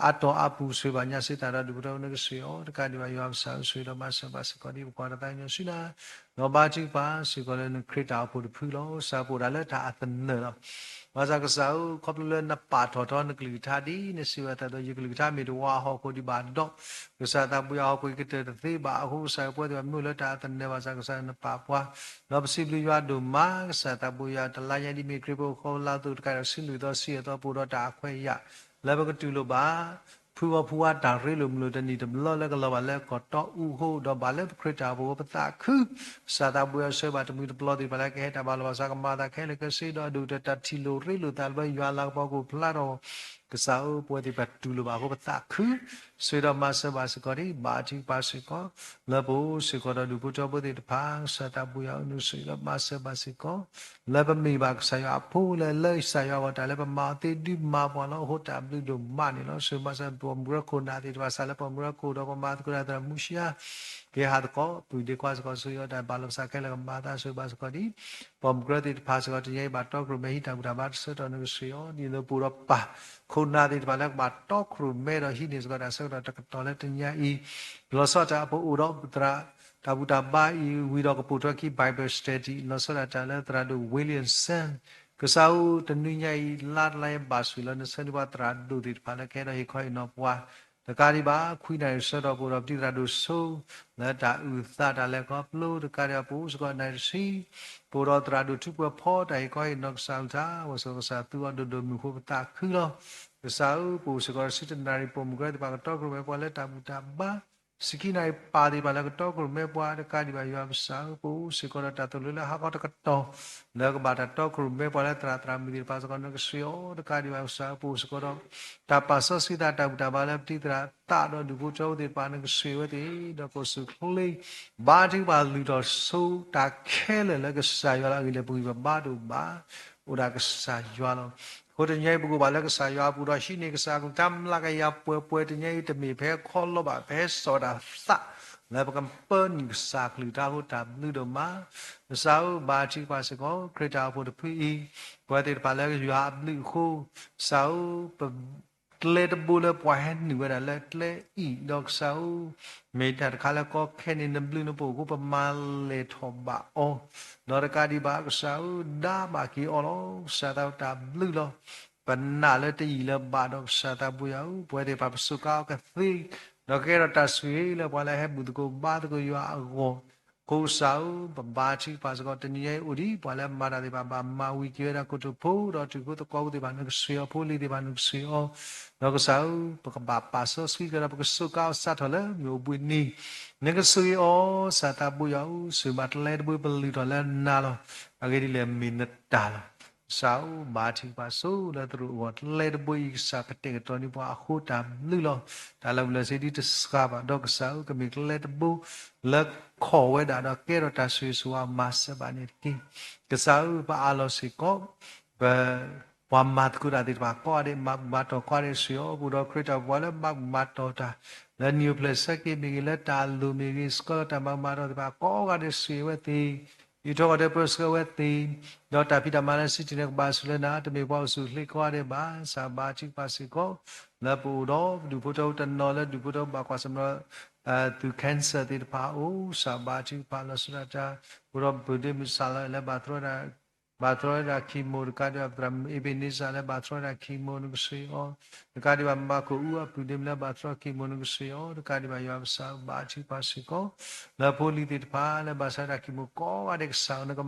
အတီၢ်အပူၤ ဆိၣ်ဂ့ၤဘၣ်ညါစ့ၢ်ကီးတၢ်ဒီး ဒူၣ်ဖိထၢဖိ နကဆိၣ်ဂ့ၤအီၤ တကးဒံးဘၣ် ယွၤကစၢ်ဧၢ ဆိၣ်ဂ့ၤဒီးမၤစၢၤဘၣ်စ့ၢ်ကီးဒ်ပကွၢ်တၢ်သးကညီၤဆူနၤ ဒီးဘါထုကဖၣ်စ့ၢ်ကီးလၢနခရံာ်တၢ်အိၣ်ဖှိၣ်တဖုလီၤ. ကစၢ်ပအိၣ်ဒၣ်လၢတၢ်အသနၢၣ်လီၤ. ဘၣ်ဆၣ်ကစၢ်ဧၢ ခီဖျိလၢနပာ်ထီၣ်ထီနကလုၢ်ကထါဒ်နစံးဝဲအသိး ယကလုၢ်ကထါမ့ၢ်တဝါအဟီၣ်ခိၣ်ဒံးဘၣ်ဒီး ကစၢ်သးဘိယွၤဟီၣ်ခိၣ်ကတၢၢ်တသ့ဘၣ်အဃိ ကစၢ်ပဝဲသ့ၣ်တဖၣ်မ့ၢ်အိၣ်လၢတၢ်အသနၢၣ်ဘၣ်ဆၣ် ကစၢ်နပာ်ပှၤ ဒီးပစံးဘျုးယွၤဒိၣ်မး ကစၢ်သးဘိယွၤ တလါညါဒ်မ့ၢ်ခရံာ်ဖိဃီလါသိးတကးဒီး ဆံလွံၢ်သီဆံယဲၢ်သီ ပအိၣ်ဒီးတၢ်အခွဲးအယာ် လၢပကတူၢ်လိာ်ဘၣ် ဖုဂီၤဖုဝါတၢ်ရ့လိာ်မုာ်လိာ်တနံၣ်တဘျီလၢကလီၤဘၣ်လၢကီၢ်တီအူအဃိ ဒီးဘၣ်လၢပခရံာ်တၢ်အိၣ်ဖှိၣ်ပသးခု ကစၢ်သးဘိယွၤဆှၢဘၣ်တမှံၤတပျီသ့ၣ်တဖၣ်လၢကဟဲတၢ်ဘၣ်လီၤဘၣ်ဆၣ် ကမၤသးခဲလၢာ်ခဲဆ့ဒီး ဒိၣ်တၢ်ထံၣ်လိာ်ရ့လိာ်သးလၢယွၤလၤကပီၤကအိၣ်ဖျါထီၣ် ကစၢ်ဧၢ ပဝဲသ့ၣ်တဖၣ်တူၢ်လိာ်ဘၣ်အဃိ ပသးခု ဆိၣ်ဂ့ၤဒီးမၤစၢၤဘၣ်စ့ၢ်ကီးဒ် ဘါထုကဖၣ်စ့ၢ်ကီး လၢပအိၣ်စ့ၢ်ကီးဒီးဒူၣ်ဖိထၢဖိသ့ၣ်တဖၣ် ကစၢ်သးဘိယွၤဧၢ နဆိၣ်ဂ့ၤဒီးမၤစၢၤဘၣ်စ့ၢ်ကီး လၢပမ့ၢ်ဘၣ်ကစၢ်ယွၤအဖိလၢ လၢကစၢ်ယွၤအဂီၢ် တၢ်လၢပမၤအီၤသ့ဒုးမၤပှၤလီၤအဃိ တၢ်ဘျုးဒိၣ်မးန့ၣ်လီၤ. ဆိၣ်ဂ့ၤမၤစၢၤပိာ်မုၣ်ကရၢခိၣ်နၢ်သ့ၣ်တဖၣ် စးလၢပိာ်မုၣ်ကရၢခိၣ်ဒီး ပမၤသကိးတၢ်သရၣ်မူရှံယါ ကဟဲဟးသကိး ပုၢ်ဒ့ခွါစ့ၢ်ကီး ဆိၣ်ဂ့ၤအီၤတၢ်ဘၣ်လီၤပသးခဲလၢာ်ကမၤသး ဆိၣ်ဂ့ၤဘၣ်စ့ၢ်ကီးဒ် ပိာ်မုၣ်ကရၢသ့ၣ်တဖၣ်စ့ၢ်ကီး တနံၤအံၤဘၣ်တီခိၣ်ရိၣ်မဲဟံးတၢ်ဘူၣ်တၢ်ဘါတဆၢကတီၢ် နကဆိၣ်ဂ့ၤအီၤ ဒ်သိးပအိၣ်ဒီးပၢ်ခိၣ်နၢ်သ့ၣ်တဖၣ်လၢကဘၣ်တီခိၣ်ရိၣ်မဲဒီးဟံးန့ၢ်စ့ၢ်ကီးတၢ်ဆၢကတီၢ်တကတီၢ်လၢတနံၤအံၤ လီၤဆီဒၣ်တၢ်အပူၤအိၣ်ဒီးသရၣ် တၢ်ဘူၣ်တၢ်ဘါအံၤဝံၤဒီးကပိာ်ထွဲခံ Bible Study လီၤဆီဒၣ်တၢ်လၢသရၣ်ဒိၣ် Williamson ကစၢ်ဧၢ တနံၤညါအံၤ လါတလါအံၤဘၣ်ဆိၣ်လီၤ နဆၢန့ၢ်ပှၤသရၣ်ဒိၣ်သ့ၣ်တဖၣ်လၢကဟဲဒီးဟ့ၣ်ခီဟ့ၣ်နီၤပှၤ တကးဒံးဘၣ် ခွံနၣ်ရံၣ်ဆၢကတီၢ်ပအိၣ်ဒီးပတံၤသရၣ်ဒိၣ်ဆိ လၢတၢ်အုၣ်သးတၢ်လဲၤခီဖျိ တကးဒံးဘၣ်ပအိၣ်စ့ၢ်ကီးနၣ်ရံၣ်တဆံ ပအိၣ်ဒီးသရၣ်ဒိၣ်ထူပှဲၤဖီ တၢ်ဟ့ၣ်ခီဟ့ၣ်နီၤကစၢ်အုၣ်ထါ ဝဲစ့ၢ်ကီးကစၢ်သူအီၤဒိၣ်ဒိၣ်မုၢ်ဃိပသးခုလီၤ. ကစၢ်ဧၢ ပအိၣ်စ့ၢ်ကီးတဆံတနၣ်ရံၣ် ပိာ်မုၣ်ကရၢသ့ၣ်တဖၣ်ကတီခိၣ်ရိၣ်မဲပှၤလၢတၢ်ဘူၣ်တၢ်ဘါ ဆံခံနၣ်ရံၣ်ပာ်သ့ၣ်တဖၣ်လၢကတီခိၣ်ရိၣ်မဲပှၤတကးဒံးဘၣ်ယွၤပကစၢ်ဧၢ, ပအိၣ်စ့ၢ်ကီးဒီးတၢ်သိၣ်လိလၢဟါခီတကတီၢ် လၢကဘၣ်တၢ်တီခိၣ်ရိၣ်မဲပှၤလၢသရၣ်သရၣ်မုၣ်သ့ၣ်တဖၣ်စ့ၢ်ကီး နကဆှၢအီၤတကးဒံးဘၣ်ကစၢ်ဧၢ, ပအိၣ်စ့ၢ်ကီးဒီး တၢ်ပာ်စီဆှံသးတၢ်ဘူၣ်တၢ်ဘါလၢပတံၤသရၣ်သးဒီးဒူၣ်ဖိထၢဖိသ့ၣ်တဖၣ် နကဆှၢဝဲသ့ၣ် ဒီးကအိၣ်ဆူၣ်ချ့ ဘါထုကဖၣ်လုၢ်ထီၣ်ဆိတၢ်ခဲလၢာ်လၢကစၢ်ယွၤလၢအဂ့ၢ်လၢပဂံၢ်ပဘါတအိၣ်ဘၣ် အိၣ်ဒၣ်ကစၢ်ယွၤလီၤ. အဃိတနံၤအံၤ ပကအိၣ်ဘၣ်လၢကစၢ်ယွၤအပူၤဒီးဟံးန့ၢ်ကစၢ်အကလုၢ်ကထါမျးကယၤပှဲၤပှဲၤ တနံၤအံၤတမ့ၢ်ဖဲခီလီၤဘၣ် ဖဲစီၤဒၤသး လၢပကပၢနုာ်ကစၢ်အကလုၢ်ကထါအဃိ တၢ်ဘျုးဒိၣ်မး ကစၢ်ဧၢ ဘါထုကဖၣ်စ့ၢ်ကီး ခရံာ်တၢ်အိၣ်ဖှိၣ်တဖုအံၤ ပဝဲသ့ၣ်တဖၣ်လၢယွၤအဘျုးအဃိ ကစၢ်ဧၢ ပ ကျဲတဘိလၢပှၤဟဲနုာ်ဝဲဒၣ်လၢကျဲအံၤ ဒီးကစၢ်ဧၢ မ့ၢ်တၢ်တခါလၢကီခဲန့ၣ် နဘျုးနဖှိၣ်အဃိ ပမၤလဲၢ်ထီၣ်ဘၣ်အီၤ, ဒီးတကးဒံးဘၣ်ကစၢ်ဧၢ ဒါဘၣ်က့ၤအီၤလီၤ. ကစၢ်သးတၢ်ဘျုးလီၤ. ပနာ်လၢတယံာ်လၢၤဘၣ်ဒီးကစၢ်သးဘိယွၤဧၢ, ပဝဲသ့ၣ်တဖၣ်ပစူးကါအီၤကသ့, ဒီးကကဲထီၣ်တၢ်ဆိၣ်ဂ့ၤလၢပှၤလၢအဟဲဘူၣ်သကိးဘါသကိးယွၤအဂီၢ် အဃိကစၢ်ဧၢ, ပဘါထုကဖၣ်စ့ၢ်ကီး တနံၤညါအံၤအိၣ်ဒံး ပှၤလၢမၤတၢ်သ့ၣ်တဖၣ် ဘၣ်မၤဝံၤက့ၤဝဲဒၣ်ခိၣ်တိၢ်ဖိ ဒီးတံၤဖိသကိးဖိသ့ၣ်တဖၣ် နကဆှၢအီၤ ဖိလံၤသ့ၣ်တဖၣ် နကဆှၢအီၤ, ဒီးကစၢ်ဧၢ, ပကဘၣ်ပာ်စီဆှံကဒီး ပကစူးကါအီၤစးထီၣ်လၢမ့ၢ်အိၣ်ဘှံးနံၤ, နကဆိၣ်ဂ့ၤအီၤ ကစၢ်သးဘိယွၤဧၢ, ဆိၣ်ဂ့ၤဘၣ်ကျဲတဘိပလုၢ်ထီၣ်လၢနၤလီၤ. အဂ့ၢ်ဒ်လဲၣ်မ့ၢ်နတၢ်လီၤ. ကစၢ်ဧၢ, ဘါထုကဖၣ်ဆိလၢသရိာ်အဂီၢ် ကျဲတဘိအံၤ ကစၢ်ကတဲာ်ကတီၤန့ၢ်ပှၤအဃိတၢ်ဘျုးလီၤ. တၢ်လၢပလၢာ်စ့ဒ်တစှၤဘၣ် ဒီးကစၢ်ဧၢ ကမ့ၢ်ကျဲတဘိ လၢခိးဝဲဒၣ်ဒီးကဲထီၣ်တၢ်ဆိၣ်ဂ့ၤဆိၣ်ဝါ မၤစၢၤဘၣ်န့ၣ်တက့ၢ်. ကစၢ်ဧၢ ပအးလီၤစ့ၢ်ကီး ပ ပှၤမၤသကိးတၢ်သ့ၣ်တဖၣ်ကိးဂၤဒဲး မၤဘူၣ်မၤတီၢ်ကိးဂၤဒဲး ဆိၣ်ဂ့ၤအီၤ ပအိၣ်ဒီးခရံာ်တၢ်အိၣ်ဖှိၣ်ပှၤလၢမၤဘူၣ်မၤတီၢ်တၢ် လၢနံၣ်အိၣ်ဖျဲၣ်ဆၢက့ၤမ့ၢ်ဂ့ၤ လၢတၢ်လိၣ်မ့ၢ်ဂ့ၤ ဆှၢလီၤတၢ်မၤဘူၣ်မၤတီၢ်သ့ၣ်တဖၣ်ကိးဂၤဒဲး ဆိၣ်ဂ့ၤဝဲသ့ၣ် အံးထီၣ်ဂီၤဒဲးပၢဆှၢဝဲသ့ၣ်, ဒီးတၢ်ဖံးတၢ်မၤလၢစံၣ်တံၢ်န့ၣ် ကဘၣ်ဆူၣ်လၢနၤ တမ့ၢ်ပှၤအိၣ်ဆူၣ်အိၣ်ချ့ကိးဂၤဒဲးဘၣ်. ကစၢ်ဘါထုကဖၣ်စ့ၢ်ကီး လၢပအိၣ်ဒီးဒူၣ်ဖိထၢဖိတနီၤလၢဒူၣ်ဖိထၢဖိဘၣ်ကွၢ်ဆၢၣ်မဲာ်ဒီး သုး cancer သ့ၣ်တဖၣ်အအိၣ် ကစၢ်ဘါထုကဖၣ်လီၤဆီဒၣ်တၢ် အိၣ်ဒီးပုၢ်ဒ့မုၣ်စၢ်လီၤလၢ ဘၣ်သရၣ်ဒၣ် chemo တကးဒံးဘၣ် ပသရၣ်မုၣ် Ebenezer လၢဘၣ်သရၣ်ဒၣ် chemo နကဆိၣ်ဂ့ၤအီၤ, တကးဒံးဘၣ် မၤခိၣ်အူအပုၢ်ဒ့မုၣ်လၢဘၣ်သရၣ် chemo နကဆိၣ်ဂ့ၤအီၤ, တကးဒံးဘၣ် ယွၤကစၢ်ဘါထုကဖၣ်စ့ၢ်ကီး လၢဖိလံၤသ့ၣ်တဖၣ်လၢဘၣ်ဆၣ်ဒၣ် chemo ကိးဂၤဒဲး ကစၢ်ဧၢ နက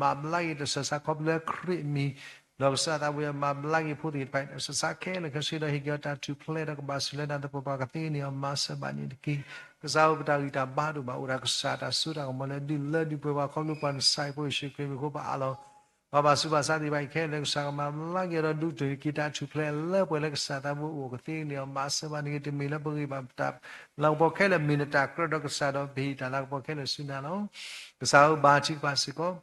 မၤဘျါက့ၤတၢ်ဆၢစးခီဖျိလၢခရံာ်အမံၤ, ဒီးကစၢ်သးဘိယွၤမၤဘျါက့ၤဖိသ့ၣ်တဖၣ် တၢ်ဆၢစးခဲလၢာ်ခဲဆ့ဒီး ဟ့ၣ်က့ၤအီၤတၢ်ထူၣ်ဖျဲးဒီးကဘၣ်ဆူၣ်လၢနၤသပှၢ်ပှၢ် ကသ့န့ၢ်အီၤ မၤစၢၤဘၣ်န့ၣ်တက့ၢ်. ကစၢ်ဧၢ ပတၢ်ဂံၢ်တၢ်ဘါတအိၣ်ဘၣ် အိၣ်ဒၣ်ကစၢ်တၢ်စိတၢ်ကမီၤလၢဒုးလၢဒုးပှဲၤပှၤခီဖျိပှၤနဆါအံၤဖိယ့ၣ်ၡူးခရံာ်မံၤအဃိ ပအးလီၤ ပှၤဘၣ်ဆူးဘၣ်ဆါသ့ၣ်တဖၣ်အံၤခဲလၢာ် ကစၢ်ကမၤဘျါက့ၤဒီးဒုးတက့ၤတၢ်ထူၣ်ဖျဲးလၢပှဲၤလၢကစၢ်သးဘိအိၣ်ကသ့န့ၢ်အီၤ မၤစၢၤဘၣ်န့ၣ်တက့ၢ်. တမ့ၢ်လၢပဂံၢ်ဘၣ်ပတၢ်လၤကပီၤခဲလၢာ် မ့ၢ်နတၢ်ကြၢးဒီးကစၢ်ဒီး ပဟ့ၣ်တၢ်လၤကပီၤခဲလၢာ်ဆူနၤလီၤ. ကစၢ်ဧၢ ဘါထုကဖၣ်စ့ၢ်ကီး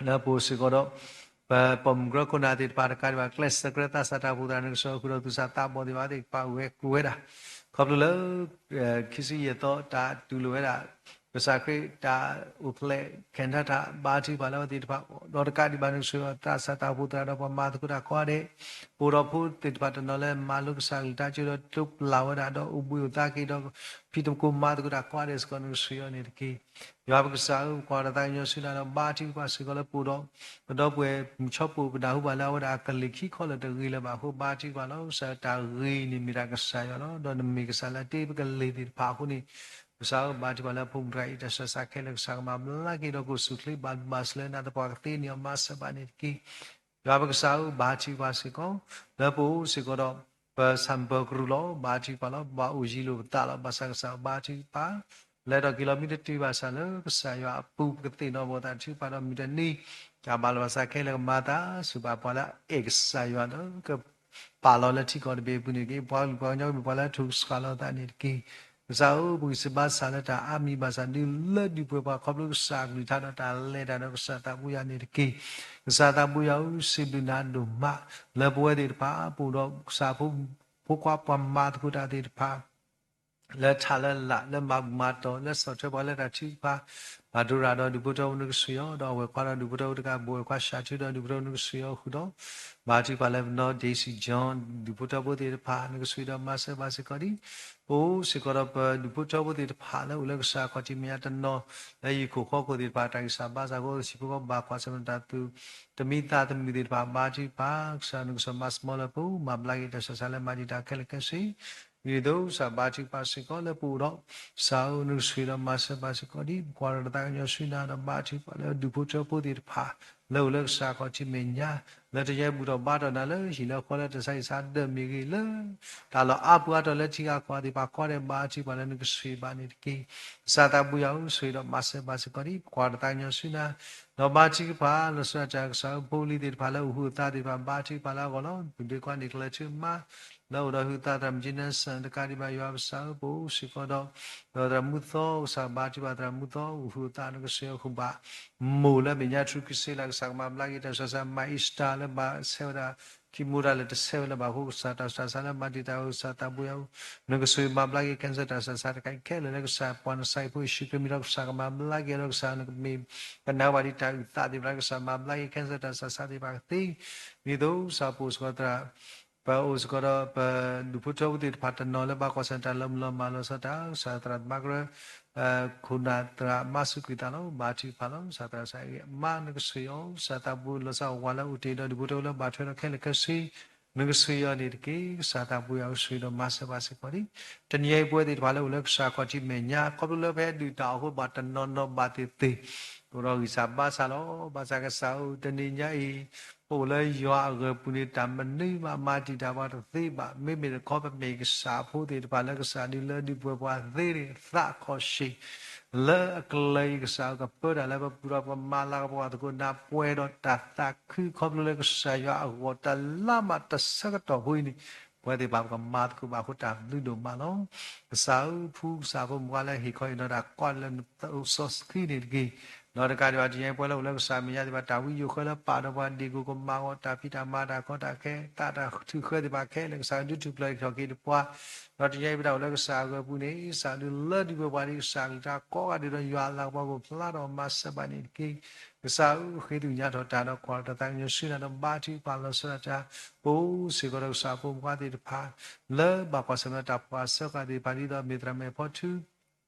လၢပအိၣ်စ့ၢ်ကီးဒီး ပပိာ်မုၣ်ကရၢခိၣ်နၢ်သ့ၣ်တဖၣ်တကးဒံးဘၣ် ကျဲးစၢးကြၢးသးစၢ်တၢ်အိၣ်ဖှိၣ်သရၣ် နကဆှၢဃုာ်ဒီးသူၣ်စၢ်သးဘီၣ်သ့ၣ်တဖၣ်သ့ၣ်တဖၣ်ဝဲၢ်ကိးဝဲဒၣ် ခီဖျိလၢ ခံဆံယဲၢ်သီ တၢ်တူၢ်လိာ်ဝဲဒၣ် ကစၢ်ခရံာ်တၢ်အိၣ်ဖျဲၣ် ခ့ၣ်ထါတၢ်ဘါထုကဖၣ်လၢအဝဲသ့ၣ်တဖၣ် ဒီးတကးဒံးဘၣ် နကဆှၢသးစၢ်တၢ်အိၣ်ဖှိၣ်သရၣ်ဒီးပှၤမၤသကိးတၢ်ကိးဂၤဒဲး ပအိၣ်ဒီးဖိသ့ၣ်တဖၣ်တနီၤလၢမၤလိကစၢ်အကလုၢ်ကထါ ကၠိဒီးတိပျၢ်ဝဲဒၣ်ဒီးအိၣ်ဘှံးအိၣ်သါက့ၤဒီး ဖံးသကိးမၤသကိးတၢ်ကိးဂၤဒဲးစ့ၢ်ကီး နကဆှၢအီၤန့ၣ်တက့ၢ်. ယွၤပကစၢ်ဧၢ ပကွၢ်ဒီးသးကညီၤဆူနၤဒီး ဘါထုကဖၣ်စ့ၢ်ကီးလၢပအိၣ်ဒီး ပဒီပုၢ်ဝဲၢ်မုၢ်ဆီပူၤ ပနၢ်ဟူဘၣ်လၢအဝဲဒၣ်အကလံၤခံခီလၢာ်တဂ့ၤလၢၤဘၣ်အဃိ ဘါထုကဖၣ်လီၤ. ကစၢ်တၢ်ဂ့ၤန့ၣ်မ့ၢ်ဒၣ်ကစၢ်ယွၤလီၤ. ဒီးနမ့ၢ်ကစၢ်လၢအတ့ပကလ့ၤသ့ၣ်တဖၣ်အဃိန့ၣ် ကစၢ်ဧၢ ဘါထုကဖၣ်လၢဖိမုၣ်တဂၤအံၤ တၢ်ဆၢစးခဲလၢာ် ကစၢ်ကမၤဘျါက့ၤဒီးကအိၣ်ဆူၣ်ချ့ဘၣ်ဘၣ်ဆၢလၢနၤသပှၢ်ကသ့န့ၢ်အီၤ မၤစၢၤဘၣ်န့ၣ်တက့ၢ်. ယွၤပကစၢ်ဧၢ ဘါထုကဖၣ်စ့ၢ်ကီး လၢပအိၣ်စ့ၢ်ကီးဒီး ပဆၣ်မုၢ်ပၢၤကရူၢ်လီၤ. ဘါထုကဖၣ်လီၤ. ပဘၣ်အိၣ်ယံၤလိာ်ပသးလီၤ. ဘၣ်ဆၣ်ကစၢ်ဧၢ ဘါထုကဖၣ် လဲၤထီၣ်က့ၤလီၤမ့ၢ်တတုၤဘၣ်ဆၣ်လၢကစၢ်ယွၤအပူၤ ပကသ့ၣ်နီၣ်ဘၣ်သးထုကဖၣ်ဒီးမုၢ်တနံၤ တၢ်ဘၣ်လီၤဘၣ်စးခဲလၢာ်ကမၤသးစူၤဘၣ်ပှၤလၢအအဲၣ်ကစၢ်ယွၤလၢက ပာ်လီၤလၢထံကီၢ်တဘ့ၣ်အပူၤန့ၣ်တက့ၢ်. ပှၤကလုာ်ပှၤကညီကမ့ၢ်ပှၤလၢအထုးစှၤလီၤသးန့ၣ်တက့ၢ်. ကစၢ်ဧၢ ပဂံၢ်စၢ်ဘါစၢ်လၢတၢ်အါမံၤဘၣ်ဆၣ် ဒုးလၢဒုးပှဲၤပှၤခီဖျိကစၢ်အကလုၢ်ကထါဒီးတၢ်လဲၤတၢ်ဒီးကစၢ်သးဘိယွၤန့ၣ်တက့ၢ်. ကစၢ်သးဘိယွၤဧၢ စံးဘျုးနၤဒိၣ်မး လၢပဝဲသ့ၣ်တဖၣ် ပအိၣ်ဒီးကစၢ်ဖိ ဖိခွါပှၤမၤသကိးတၢ်သ့ၣ်တဖၣ် လၢထးလၢလာ် လၢမၤဘူၣ်မၤတီၢ် လၢဆီၣ်ထွဲပှၤလၢတၢ်ထုကဖၣ် ဘၣ်ဒိရၣ်ဒီးဒူၣ်ဖိထၢဖိနကဆှၢအီၤ ဒီးအဝဲၢ်ခွါဒီးဒူၣ်ဖိထၢဖိတကးဘၣ် အဝဲၢ်ခွါစှၤထုဒီးဒူၣ်ဖိထၢဖိနကဆှၢအီၤဃုာ်ဒီး ဘါထုကဖၣ်လၢပနီၢ် Daisy John ဒူၣ်ဖိထၢဖိသ့ၣ်တဖၣ် နကဆှၢဒီးမၤစၢၤဘၣ်စ့ၢ်ကီးဒ် ပအိၣ်စ့ၢ်ကီးဒီးပဒူၣ်ဖိထၢဖိသ့ၣ်တဖၣ်လၢအိၣ်လၢကစၢ်ခီၣ်ထံးမဲာ်ညါတနီၤ လၢဟံၣ်ခိၣ်ဃီခိၣ်သ့ၣ်တဖၣ် တၢ်ဂံၢ်စၢ်ဘါစၢ်အဃိ ဟံၣ်ဖိဃီဖိဘၣ်ကွၢ်ဆၢၣ်မဲာ်တၢ်သူၣ် တမံသးတမုာ်သ့ၣ်တဖၣ် ဘါထုကဖၣ် ကစၢ်နကစၢ်မၤစၢၤလၢပအိၣ် မၤဘျါက့ၤတၢ်ဆၢစးလၢမၤဒံးတၢ်ခဲလၢာ်ခဲဆ့ ဒ်သိးကစၢ်ဘါထုကဖၣ်စ့ၢ်ကီးလၢပအိၣ်ဒီး ကစၢ်ဧၢ နကဆှၢဒီးမၤစၢၤဘၣ်စ့ၢ်ကီးဒ် ပကွၢ်ဒီးတၢ်သးကညီၤဆူနၤဒီးဘါထုကဖၣ်လၢဒူၣ်ဖိထၢဖိသ့ၣ်တဖၣ် လၢအိၣ်လၢကစၢ်ခီၣ်ထံးမဲာ်ညါ, လၢတယဲဘူးထီၣ်ဘါထီၣ်နၤလၢဟံၣ်လၢဃီလၢတၢ်ဆါဟံၣ်ဆါဒၢးမ့ၢ်ဂ့ၤ, လၢတၢ်လီၢ်အါပူၤအါတီၤလၢထံဂၤကီၢ်ဂၤသ့ၣ်တဖၣ် ခီဒဲးဘါထုကဖၣ်လၢနကဆိၣ်ဂ့ၤဘၣ်န့ၣ်တက့ၢ်. ကစၢ်သးဘိယွၤဧၢ, ဆိၣ်ဂ့ၤဒီးမၤစၢၤဘၣ်စ့ၢ်ကီးဒံး ပကွၢ်တၢ်သးကညီၤဆူနၤ, ဒီးဘါထုကဖၣ်လီၤဆီဒၣ်တၢ် ကစၢ်ဧၢ, ဖိလံၤသ့ၣ်တဖၣ်လၢအိၣ်ဟုၣ်အသးသ့ၣ်တဖၣ် ဘါထုကဖၣ်လၢအဂီၢ်လီၤ. ပဒုးကွၢ်န့ၢ်ကျဲဆူမါ လၢအိၣ်ဒီးဟုၣ်သးသရၣ်မုၣ်ကၠံနၢစၢၣ် တကးဒံးဘၣ် ယွၤပကစၢ်ဧၢ, ပအိၣ်စ့ၢ်ကီးဒီး ဒီးသရၣ်မုၣ်သီ ကစၢ်ဘါထုကဖၣ်သရၣ်မုၣ်သီ အိၣ်ဟုၣ်အသး နကဆိၣ်ဂ့ၤအဃုာ်ဘၣ် မိၢ်လၢမဲာ်ညါထူခရံာ်စ့လး ကစၢ်ကမၤဘျါက့ၤတၢ်ဆူးတၢ်ဆါ, မၤအ့စတၢ်လၢဘၣ်ဆဲးဝဲဒၣ် ခံမိၢ်တၢ်လၢတဆဲးဝဲလၢၤဘၣ်အဃိ ကစၢ်တၢ်ဆူးတၢ်ဆါလၢမၤတံာ်တာ်အီၤ ကစၢ်သးဘိယွၤဧၢ, နကဆိၣ်ဂ့ၤမၤဘျါက့ၤ cancer တၢ်ဆူးတၢ်ဆါတခါအံၤခဲလၢာ်လၢ ကစၢ်ပှၤနစၤရ့းဖိယ့ၣ်ၡူးခရံာ်မံၤဒီး ကစၢ်ကမၤဘျါက့ၤအီၤဒီး ကစၢ်နကမ့ၢ်ပနၢ်ဘၣ်ဒံးတၢ်အုၣ်သးသ့ၣ်တဖၣ်လၢ ကစၢ်မၤဘျါက့ၤ cancer တၢ်ဆူးတၢ်ဆါသ့ၣ်တဖၣ်ကသ့, ဒ်သိးကစၢ်ပအိၣ်စ့ၢ်ကီးသရၣ် ပအိၣ်စ့ၢ်ကီးဒီးပဒူၣ်ဖိထၢဖိသ့ၣ်တဖၣ်တနီၤလၢဘၣ်ကွၢ်ဆၢၣ်တၢ်လီၤမုၢ်လီၤမၢ်လီၤဆီဒၣ်တၢ် ကစၢ်သရၣ်သမါကရၢ ခိၣ်နၢ်သရၣ်မါစူးကွံာ်သးလီၤ. ဘါထုကဖၣ်လီၤ ကစၢ်သရၣ်ကစၢ်အံၤ မါနကဆိၣ်ဂ့ၤအီၤ ကစၢ်သးဘိလီၤဆီဝၤလၢအိၣ်တ့ၢ်ဒီးဒူၣ်ဖိထၢဖိလၢဘၣ်ထွဲဒီးခဲလၢာ်ခဲဆ့ နကဆိၣ်ဂ့ၤအီၤန့ၣ်တက့ၢ်. ကစၢ်သးဘိယွၤဧၢ ဆိၣ်ဂ့ၤဒီးမၤစၢၤဘၣ်စ့ၢ်ကီးဒံး တနံၤအံၤပဝဲသ့ၣ်တဖၣ်လၢအိၣ်လၢကစၢ်ခီၣ်ထံးမဲာ်ညါ ခီဖျိလၢပဟဲဒုၣ်တၢ်အီၣ်အဃိ ဘၣ်တနီၤနီၤဘၣ်သ့ၣ်သ့ၣ် အိၣ်ဒီးဂံၢ်စၢ်ဘါစၢ်လီၤ. ဘၣ်ဆၣ်ကစၢ်ဧၢ တနံၤညါအံၤ ပအိၣ်လၢယွၤအဂီၢ်ပူၤန့ၣ် တၢ်မနုၤမး မၤတံာ်တာ်ပှၤတသ့ဘၣ်. မ့မ့ၢ်တခီ ပမ့ၢ်ကစၢ်ဖိသ့ၣ်တဖၣ်လၢကစၢ်ဒုးလၢဒုးပှဲၤပှၤသ့န့ၣ် သးခီၣ်ရှ့ၣ် လၢအကလၢၤအံၤ ကစၢ်ဧၢ ကပၢတၢ်လၢပပူၤဒီး ပကမၤလၤကပီၤပှၤသကိးနၤပှဲၤဒီးတၢ်သးခု ခီဖျိလၢကစၢ်ယွၤအဂီၢ် တၢ်လၢမးတဆၢကတီၢ်ဖိအံၤန့ၣ် ပဝဲသ့ၣ်တဖၣ်ပကမၤသကိးဘၣ်အဃိ တၢ်ဘျုးဒိၣ်မးလီၤ. ကစၢ်ဧၢ ဖှူကစၢ်ဖိမုၣ်ခွါလၢဟ့ၣ်ခီဟ့ၣ်နီၤတၢ်ကိးလၢနစီဆှံန့ၣ်တက့ၢ်. ဒီးတကးဒံးဘၣ် တနံၤညါအံၤပဝဲလၢအိၣ်လၢကစၢ်မဲာ်ညါသ့ၣ်တဖၣ် တၢ်ဝံယိၤဃၢလၢပာ်ဒီးပှၤဒ့ၣ်ကိၣ်ကမၤဂီၤတၢ်ဖံးတၢ်မၤတၢ်ကီတၢ်ခဲ သးတၢ်ထုးဃၢသ့ၣ်တဖၣ်ခဲလၢာ် ကစၢ်ဒုးထူၣ်ဖျဲးထီၣ်က့ၤတပှၤ ဒီးတနံၤညါအံၤပတၢ်အိၣ်လၢကစၢ်အဂီၢ်ပူၤန့ၣ် ကစၢ်ဒုးလၢဒုးပှဲၤပှၤဒ်ကစၢ်ကလုၢ်တၢ်ကိးဂၤဒဲးဒီးယွၤအလၤကပီၤကအိၣ်ဖျါထီၣ်မၤစၢၤဘၣ်န့ၣ်တက့ၢ်. ကစၢ်ဧၢ ဃ့သညးထီၣ်တၢ်ဒီးကွၢ်တၢ်သးကညီၤဆူနၤဒီးဘါထုကဖၣ်လီၤဆီဒၣ်တၢ် ပအိၣ်စ့ၢ်ကီးဒီးကစၢ်ဖိမုၣ်ခွါသ့ၣ်တဖၣ် လၢဘၣ်ကွၢ်ဆၢၣ်မဲာ်ဒီးတၢ်ဖှီၣ်အဆၢကတီၢ်သ့ၣ်တဖၣ် ဒ်သိးမ့ၢ်သရၣ်မဲာ်ဖီထု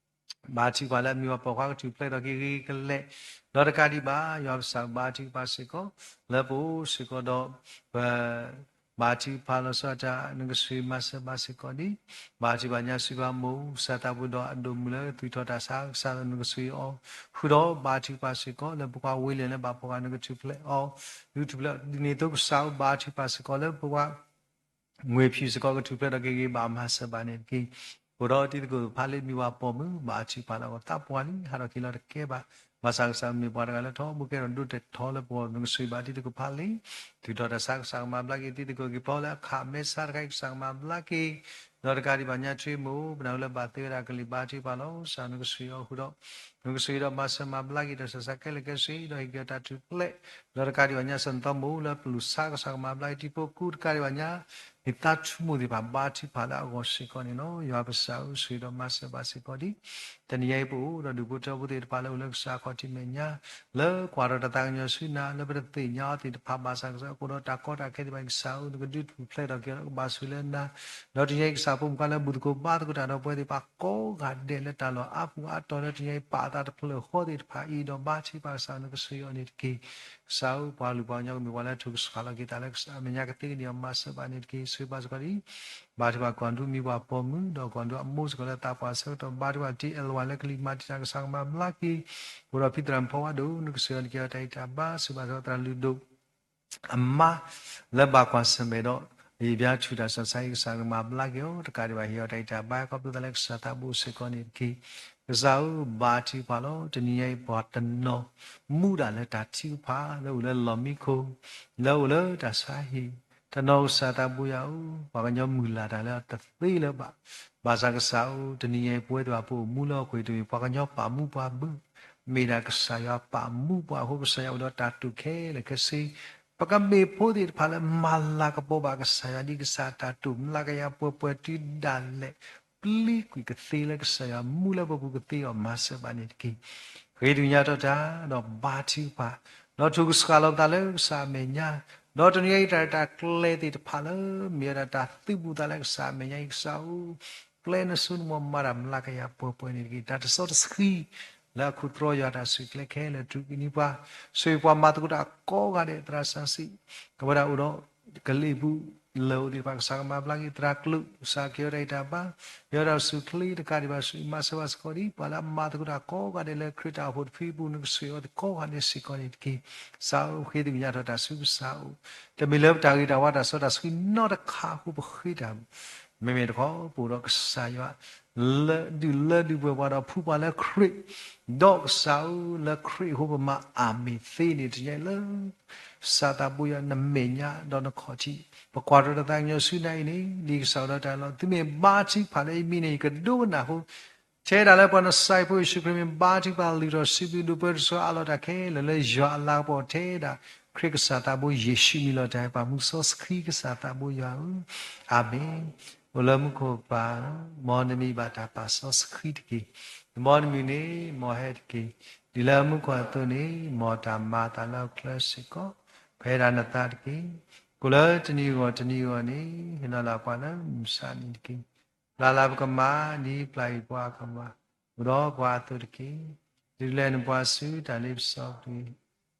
ဘါထုကဖၣ်လၢအမံၤပှၤပိာ်ခွါကထူၣ်ဖျဲးထီၣ်က့ၤဂ့ၤကလဲာ် ဒီးတကးဒံးဘၣ် ယွၤပကစၢ်ဘါထုကဖၣ်စ့ၢ်ကီး လၢပအိၣ်စ့ၢ်ကီးဒီး ပ ဘါထုကဖၣ်လီၤဆီဒၣ်တၢ် နကဆိၣ်ဂ့ၤမၤစၢၤဘၣ်စ့ၢ်ကီးဒံး ဘါထုကဖၣ်ညါဆူပှၤမိၢ် ကစၢ်သးဘိဒီးအဒိၣ်မုၣ်လၢသွံၣ်ထီၣ်တၢ်ဆါ ကစၢ်လၢနကဆိၣ်ဂ့ၤအီၤ ဃုာ်ဒီးဘါထုကဖၣ်စ့ၢ်ကီး လၢပှၤဝ့လံၤလၢဘၣ်ပိာ်ခွါ နကထူၣ်ဖျဲးအီၤ ဒုးထူၣ်ဖျဲးဒ်န့ၣ်အသိး ကစၢ်ဧၢ ဘါထုကဖၣ်စ့ၢ်ကီး လၢပှၤ ငွေဖြူစ့ၢ်ကီး ကထူၣ်ဖျဲးထီၣ်က့ၤဂ့ၤဘၣ်မၤစၢၤဘၣ်န့ၣ်တက့ၢ်. အိၣ်ဒီးတံၤသကိးတဖၣ်လၢမံၤပှၤပိာ်မုၣ် ဘါထုကဖၣ်လၢအဂီၢ် သးပှၢ်လံ ဟးထီၣ်က့ၤလီၤတကဲဘၣ်. ဘၣ်ဆၣ်ကစၢ်မ့ၢ်ပှၤတဂၤလၢထီဘိကဲထီၣ်ဒိၣ်တဲာ်ထီလၢပဂီၢ် နကဆိၣ်ဂ့ၤဘၣ်တံၤသကိးတဖၣ်လံ. သွံၣ်ထီၣ်တၢ်ဆါ ကစၢ်ကမၤဘျါက့ၤတံၤသကိးက့ၤဖီလၢအခး မဲဆါတခါအံၤ ကစၢ်ကမၤဘျါက့ၤ ဒီးတကးဒံးဘၣ်ညါထွ့မိၢ် ပနၢ်ဟူလၢဘၣ်သ့ဝဲဒၣ်ကလံၤ ဘါထုကဖၣ်လီၤ. ကစၢ်နကဆိၣ်ဂ့ၤအီၤဃုာ်ဒီး နကဆိၣ်ဂ့ၤဒီးမၤစၢၤမၤဘျါက့ၤတၢ်ဆူးတၢ်ဆါခဲလၢာ်ခဲဆ့ ဒီးဟ့ၣ်က့ၤတၢ်ထူၣ်ဖျဲး ဒီးတကးဒံးဘၣ်ညါ စီၤနသီမိၢ်လၢပလူၤဆါ ကစၢ်ကမၤဘျါက့ၤတံၤဖိကိး တကးဒံးဘၣ်ညါ ဟံၣ်သါထူမိၢ်သ့ၣ်တဖၣ် ဘါထုကဖၣ်လၢအဂီၢ်စ့ၢ်ကီးန့ၣ်လီၤ. ယွၤပကစၢ်ဧၢ ဆိၣ်ဂ့ၤဒီးမၤစၢၤဘၣ်စ့ၢ်ကီးဒံး တနံၤအံၤပအိၣ်ဒီးဒူၣ်ဖိထၢဖိသ့ၣ်တဖၣ်လၢအိၣ်လၢကစၢ်ခီၣ်ထံးမဲာ်ညါ လၢကွၢ်ထီၣ်တၢ်သးကညီၤဆူနၤ လၢပတသ့ၣ်ညါအီၤသ့ၣ်တဖၣ် ဘၣ်ဆၣ်ကစၢ်ကအိၣ်ဒီးတၢ်ကီတၢ်ခဲသ့ၣ်တဖၣ် ကစၢ်ဧၢ နကဒုးထူၣ်ဖျဲးထီၣ်က့ၤအီၤကဘၣ်ဆိၣ်လၢနၤ ဒီးတနံၤအံၤကစၢ်ဖိမုၣ်ခွါလၢဘူၣ်သကိးဘါသကိးတၢ်ဒီးပဝဲသ့ၣ်တဖၣ်ကိးဂၤဒဲးလၢတၢ်လီၢ်အါပူၤအါတီၤလၢတနံၤအံၤ ပာ်အသးတဖျၢၣ်ဃီသ့ၣ်တဖၣ်အံၤဒီးဘါထုကဖၣ် ကစၢ်နကဆိၣ်ဂ့ၤအီၤန့ၣ်တက့ၢ်. ကစၢ်ဧၢ ပှၤကလုာ်ပှၤကညီကမ့ၢ်ပှၤလၢထူၣ်ကဆှီလီၤက့ၤသးလၢကစၢ်အမဲာ်ညါကသ့ကန့ၢ်အီၤ မၤစၢၤဘၣ်န့ၣ်တက့ၢ်. ဆိၣ်ဂ့ၤဘၣ်စ့ၢ်ကီးဒံး ဘါထုကဖၣ်ကွၢ်ဒူမံၤပှၤပိာ်မုၣ် ဒီးကွၢ်ဒူအမိၢ်စ့ၢ်ကီးလၢသးပှၢ်အဆၢကတီၢ် ဘါထုကဖၣ်တံၤ အဲၣ်ဝါ လၢကလံၤမၤတံာ်တာ် ကစၢ်ကမၤဘျါက့ၤ အိၣ်ဒီးဖံသရၣ်မုၣ်ဖီဝါဒိၣ် နကဆိၣ်ဂ့ၤအီၤန့ၣ်တက့ၢ်. ဒီးတၢ်အံၤတၢ်ဘါ ဆိၣ်ဂ့ၤဘၣ်စ့ၢ်ကီးသရၣ်လုၢ်ဒိၣ် အမါ လၢဘၣ်ကွၢ်ဆၢၣ်မဲာ်ဒီး ယဘျါထူၣ်တၢ်ဆူးတၢ်ဆါအံၤ ကစၢ်ကမၤဘျါက့ၤအီၤ တကးဒံးဘၣ် ဟ့ၣ်အီၤတၢ်အံၤတၢ်ဘါ ခီဖျိသးလၢကစၢ်သးဘိစ့ၢ်ကီးန့ၣ်တက့ၢ်. ကစၢ်ဧၢ ဘါထုကဖၣ်လီၤ. တနံၤညါအံၤပှၤတနီၤ မူဒၣ်လၢတၢ်ထုကဖၣ် လၢအိၣ်လၢလီၢ်မံခိၣ် လၢအိၣ်လၢတၢ်ဆါဟံၣ် တနီၤကစၢ်သးဘိယွၤဧၢ ပှၤကညီမုၢ်လၢ်တၢ်လၢတသ့လၢၤဘၣ်. ဘၣ်ဆၣ်ကစၢ်ဧၢ တနံၤညါအံၤ ပဝဲသ့ၣ်တဖၣ်ပအိၣ်မူလၢဟီၣ်ခိၣ်အံၤတမ့ၢ်ပှၤကညီပာ်မူပှၤဘၣ်, မ့ၢ်ဒၣ်ကစၢ်ယွၤပာ်မူပှၤအဃိ ကစၢ်ယွၤအိၣ်ဒီးတၢ်တိာ်ခဲလၢာ်ခဲဆ့ ပကမ့ၢ်ဖိသ့ၣ်တဖၣ်လၢမၤလၤကပီၤဘၣ်ကစၢ်ယွၤဒ်ကစၢ်တၢ်တိာ် မျးကယၤပှဲၤပှဲၤတုၤဒၣ်လဲာ် ပျံၤကွံာ်ကသ့လၢကစၢ်ယွၤမူလၢပပူၤကသ့အီၤ မၤစၢၤဘၣ်န့ၣ်တက့ၢ်. ဃ့ကညးထီၣ်တၢ် ဒီးဘါထုကဖၣ် ဒီးထူၣ်ကဆှီလီၤပသးလၢကစၢ်အမဲာ်ညါ, ဒီးတနံၤအံၤတၢ်ရဲၣ်တၢ်ကျဲၤသ့ၣ်တဖၣ်လၢ မ့ၢ်ဝဲဒၣ်တၢ်သုးဘူးသးလၢကစၢ်အမဲာ်ညါအံၤ ကစၢ်ဧၢ ပျဲနဆိနမိၢ်မၤတၢ်မျးကယၤပှဲၤပှဲၤန့ၣ်တက့ၢ်. တၢ်တစီတဆှံ လၢအခိၣ်သတြီယွၤတၢ်စူၢ်ကျဲခဲလၢာ် ထုးကနံၤပှၤ, ဆိၣ်ဂ့ၤပှၤမၤသကိးတၢ်ကိးဂၤဒဲး သရၣ်စၢ်စံး ကဝဲဒၣ်အိၣ်ဒီးကလံၤအပူၤ လၢၢ်အိၣ်သ့ၣ်တဖၣ် ကစၢ်ကမၤဘျါက့ၤသရၣ်ကျိာ်, ကစၢ်ကဟ့ၣ်အီၤတၢ်ဂံၢ်တၢ်ဘါ, ယွၤဒီးဆူၣ်ချ့တကးဒံးဘၣ်ဆူ မၤစၢၤဘၣ်စ့ၢ်ကီးဒံး ပှၤလၢအမၤသကိးတၢ်ကိးဂၤဒဲးလၢခရံာ်တၢ်အိၣ်ဖှိၣ်တဖုအပူၤ နကဆိၣ်ဂ့ၤအီၤသကိးဂၤဒဲးစ့ၢ်ကီးန့ၣ်တက့ၢ်. ကစၢ်ဧၢ, ဃ့သ့ၣ်ညါထီၣ်တၢ်ဆူကစၢ်အအိၣ်, တမ့ၢ်လၢပတၢ်ဂ့ၤတၢ်ဝါတၢ်စီတၢ်ဆှံနီတခါအဃိပဃ့တၢ်ဘၣ် မ့မ့ၢ်တခီ ပအိၣ်ဒီးကစၢ်ယွၤ လၢဒုၣ်လၢဒုၣ်ပှဲၤပှၤဒီးဖှူပှၤလၢခရံာ်, ဒီးကစၢ်ဧၢ, လၢခရံာ်အဃိပမၤအၤမ့ၣ်သ့န့ၣ် တနံၤအံၤလၢ ကစၢ်သးဘိယွၤနမဲာ်ညါဒီးနခီၣ်ထံး, ပကွၢ်ထီၣ်တၢ်သးကညီၤဆူနၤအံၤန့ၣ် ဒ်ကစၢ်အိၣ်ဒီးတၢ်အလီၢ် သုမ့ၢ်ဘါထုကဖၣ်လၢယမံၤန့ၣ် ယကဒိကနၣ်အဃိ ထဲဒၣ်လၢပှၤနစၢ်ဖိယ့ၣ်ၡူးခရံာ်မ့ၢ်ဘါထုကဖၣ်လုၢ်ထီၣ်စံးဘျုးဒိးပၢဒိၣ်ဆိးအးလီၤတၢ်ခဲလၢာ် လၢယွၤအလၤကပီၤထဲဒၣ် ခရံာ်ကစၢ်သးဘိယ့ၣ်ၡူးမံၤလီၤတၢ် ပၢ်မူစီဆှံကစၢ်သးဘိယွၤဧၢ, အၤမ့ၣ်. အိၣ်လၢမူခိၣ်ပၢ်ဧၢ, မ်နမံၤဘၣ်တၢ်ပၢ်စီဆှံတက့ၢ်. မ်နမုၢ်န့ၣ် မ်ဟဲတက့ၢ်. ဒ်လၢမူခိၣ်အသိးန့ၣ် မ်တၢ်မၤအသးလၢဟီၣ်ခိၣ်ချၢစ့ၢ်ကီး ပှဲၤဒၣ်နသးတက့ၢ်. ကိၣ်လၢတနံၤအဂီၢ်တနံၤအဂီၢ်န့ၣ် ဟ့ၣ်နီၤလၢပှၤလၢမုၢ်ဆါနံၤတက့ၢ်. ပျၢ်လၢပကမၤ ဒ်ပျၢ်ကွံာ်ပှၤအကမၤ အိၣ်ဒီးပှၤအသိးတက့ၢ်. ဒုးလဲနပှၤဆူတၢ်လ့ပစီတက့ၢ်.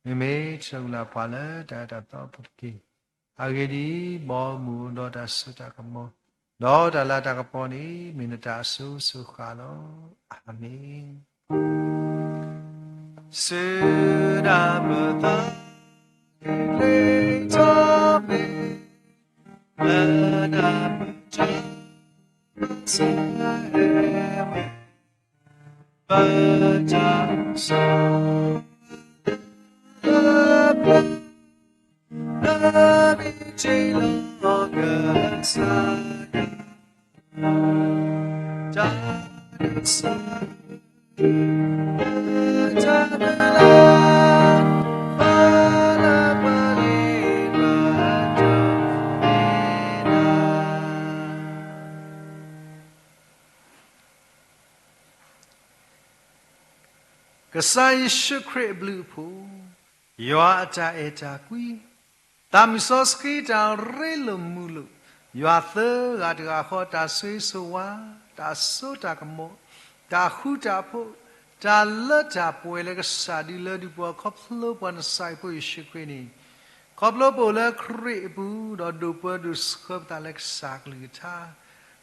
မ့မ့ၢ်ဆၢကလၢပှၤလၢတၢ်အၢတၢ်သီအပူၤတက့ၢ်. အဂ့ၢ်ဒ်အံၤ, ဘီမုၢ်အိၣ်ဒီးတၢ်စိတၢ်ကမီၤ, ဒီးတၢ်လၤတၢ်ကပီၤန့ၣ် မ့ၢ်နတၢ်အစိၤစိၤဃၣ်လီၤ. အၤမ့ၣ်. စူဒၢပသး လ့ထီၣ်မ့ၢ် လၢနပတၢ် စဟဲဝဲ ပတၢ်ဆိၣ် လၢပျၢၤ လၢမ့ၢ်ထံလီၤကစၢ်ယွၤ တၢ်ကစၢ် တၢ်မုၢ်လၢ် ပလ့ပတၢ် ကစၢ်ယ့ၣ်ၡူးခရံာ်အဘျုးအဖှိၣ်, ယွၤအတၢ်အဲၣ်တၢ်ကွံ, သးမုၢ်စီဆှံတၢ်ရ့လိာ်မုာ်လိာ်, ယွၤသၢဂၤတဂၤဃီ တၢ်ဆိၣ်ဂ့ၤဆိၣ်ဝါ, တၢ်စိတၢ်ကမီၤ, တၢ်ဃူတၢ်ဖိး, တၢ်လၢတၢ်ပှဲၤလၢကစၢ်ဒုးလၢဒုးပှၤ ခီဖျိပှၤနစၢ်ဖိယ့ၣ်ၡူးခရံာ်န့ၣ်, ခီဖျိပအိၣ်လၢခရံာ်အပူၤ ဒီးဒိးပၢဒိးဆှၢပသးလၢကစၢ်ကလုၢ်ကထါ,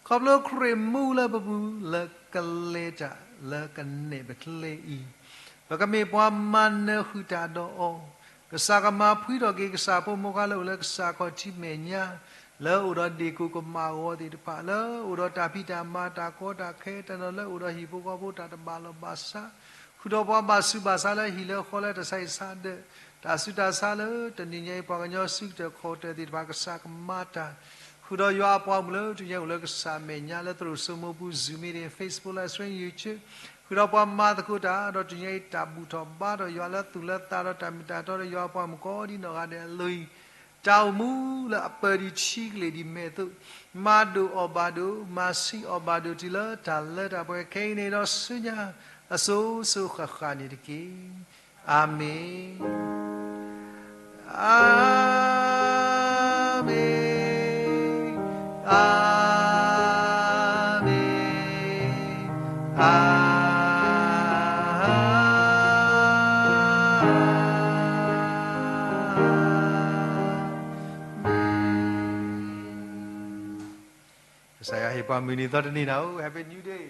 ခီဖျိခရံာ်မူလၢပပူၤ လၢကလဲၤတၢ်လၢကနဲၣ်ပကျဲအံၤ, ပကမ့ၢ်ပှၤမၤနၢၤဃုာ်တၢ်ဒီးအီၤ, ကစၢ်ကမၤဖှံထီၣ်က့ၤ ကစၢ်ဖိမိၢ်ဃါလၢအိၣ်လၢကစၢ်ခီၣ်ထံးမဲာ်ညါ, လၢအိၣ်ဒီးဒ့ၣ်ကိၣ်ကမၣ်အဂီၤသ့ၣ်တဖၣ်, လၢအိၣ်ဒီးတၢ်ဖံးတၢ်မၤတၢ်ကီတၢ်ခဲ တနီၤလၢအိၣ်ဒီးဟံၣ်ဖိဃီဖိတၢ်တဘၣ်လိာ်ဘၣ်စး, ဃုာ်ဒီးပှၤဘၣ်ဆူးဘၣ်ဆါလၢဟံၣ်လၢဃီလၢတၢ်ဆါဟံၣ်ဆါဒၢး, တၢ်ဆူးတၢ်ဆါလၢတနံၤညါအံၤ ပှၤကညီစုကတၢၢ်ခီၣ်ကတၢၢ်သ့ၣ်တဖၣ် ကစၢ်ကမၤတၢ် ဃုာ်ဒီးယွၤအပှၤမုၣ်လၢတနံၤညါအိၣ်လၢကစၢ်မဲာ်ညါ လၢသရိာ်စိမိပူၤ Zoom meeting, Facebook live stream, YouTube, ဃုာ်ဒီးပှၤမၤသကိးတၢ် ဒီးတနံၤညါအံၤ တၢ်ဘူၣ်ထီၣ်ဘါထီၣ်ယွၤလၢသူၣ်လၢသးဒီးတၢ်မ့ၢ်တၢ်တီဒီးယွၤအပှၤမုၣ်ကိးဒံနီၢ်ဂၤဒဲးအလိၤအံၤ, တၢ်အိၣ်မူလၢအပၢၢ်ဒံးထံကလ့ၢ်ဒံးမဲာ်အသိး, မၤဒိၣ်အီၣ်ဘၣ်ဒိၣ်, မၤဆံးအီၣ်ဘၣ်ဒိၣ်တုၤလၢတၢ်လၢတၢ်ပှဲၤခဲအံၤန့ၣ်ဒီးဆူညါ အစိၤစိၤဃၣ်ဃၣ်န့ၣ်တက့ၢ်. အၤမ့ၣ်, အၤမ့ၣ်, အၤမ့ၣ်, အၤမ့ၣ်. ကစၢ်ယွၤဟ့ၣ်ပှၤမုၢ်နံၤသီတနံၤနၤဧိၤ, Happy New Day.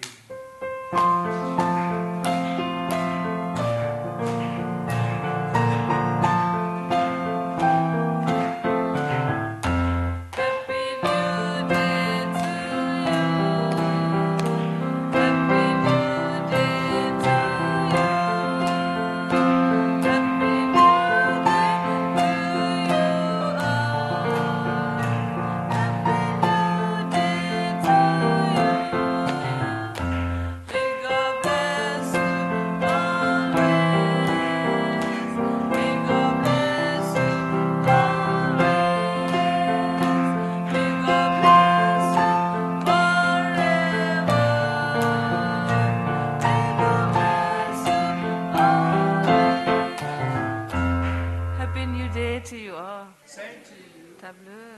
Happy New Day to you all. Same to you. တၢ်ဘျုး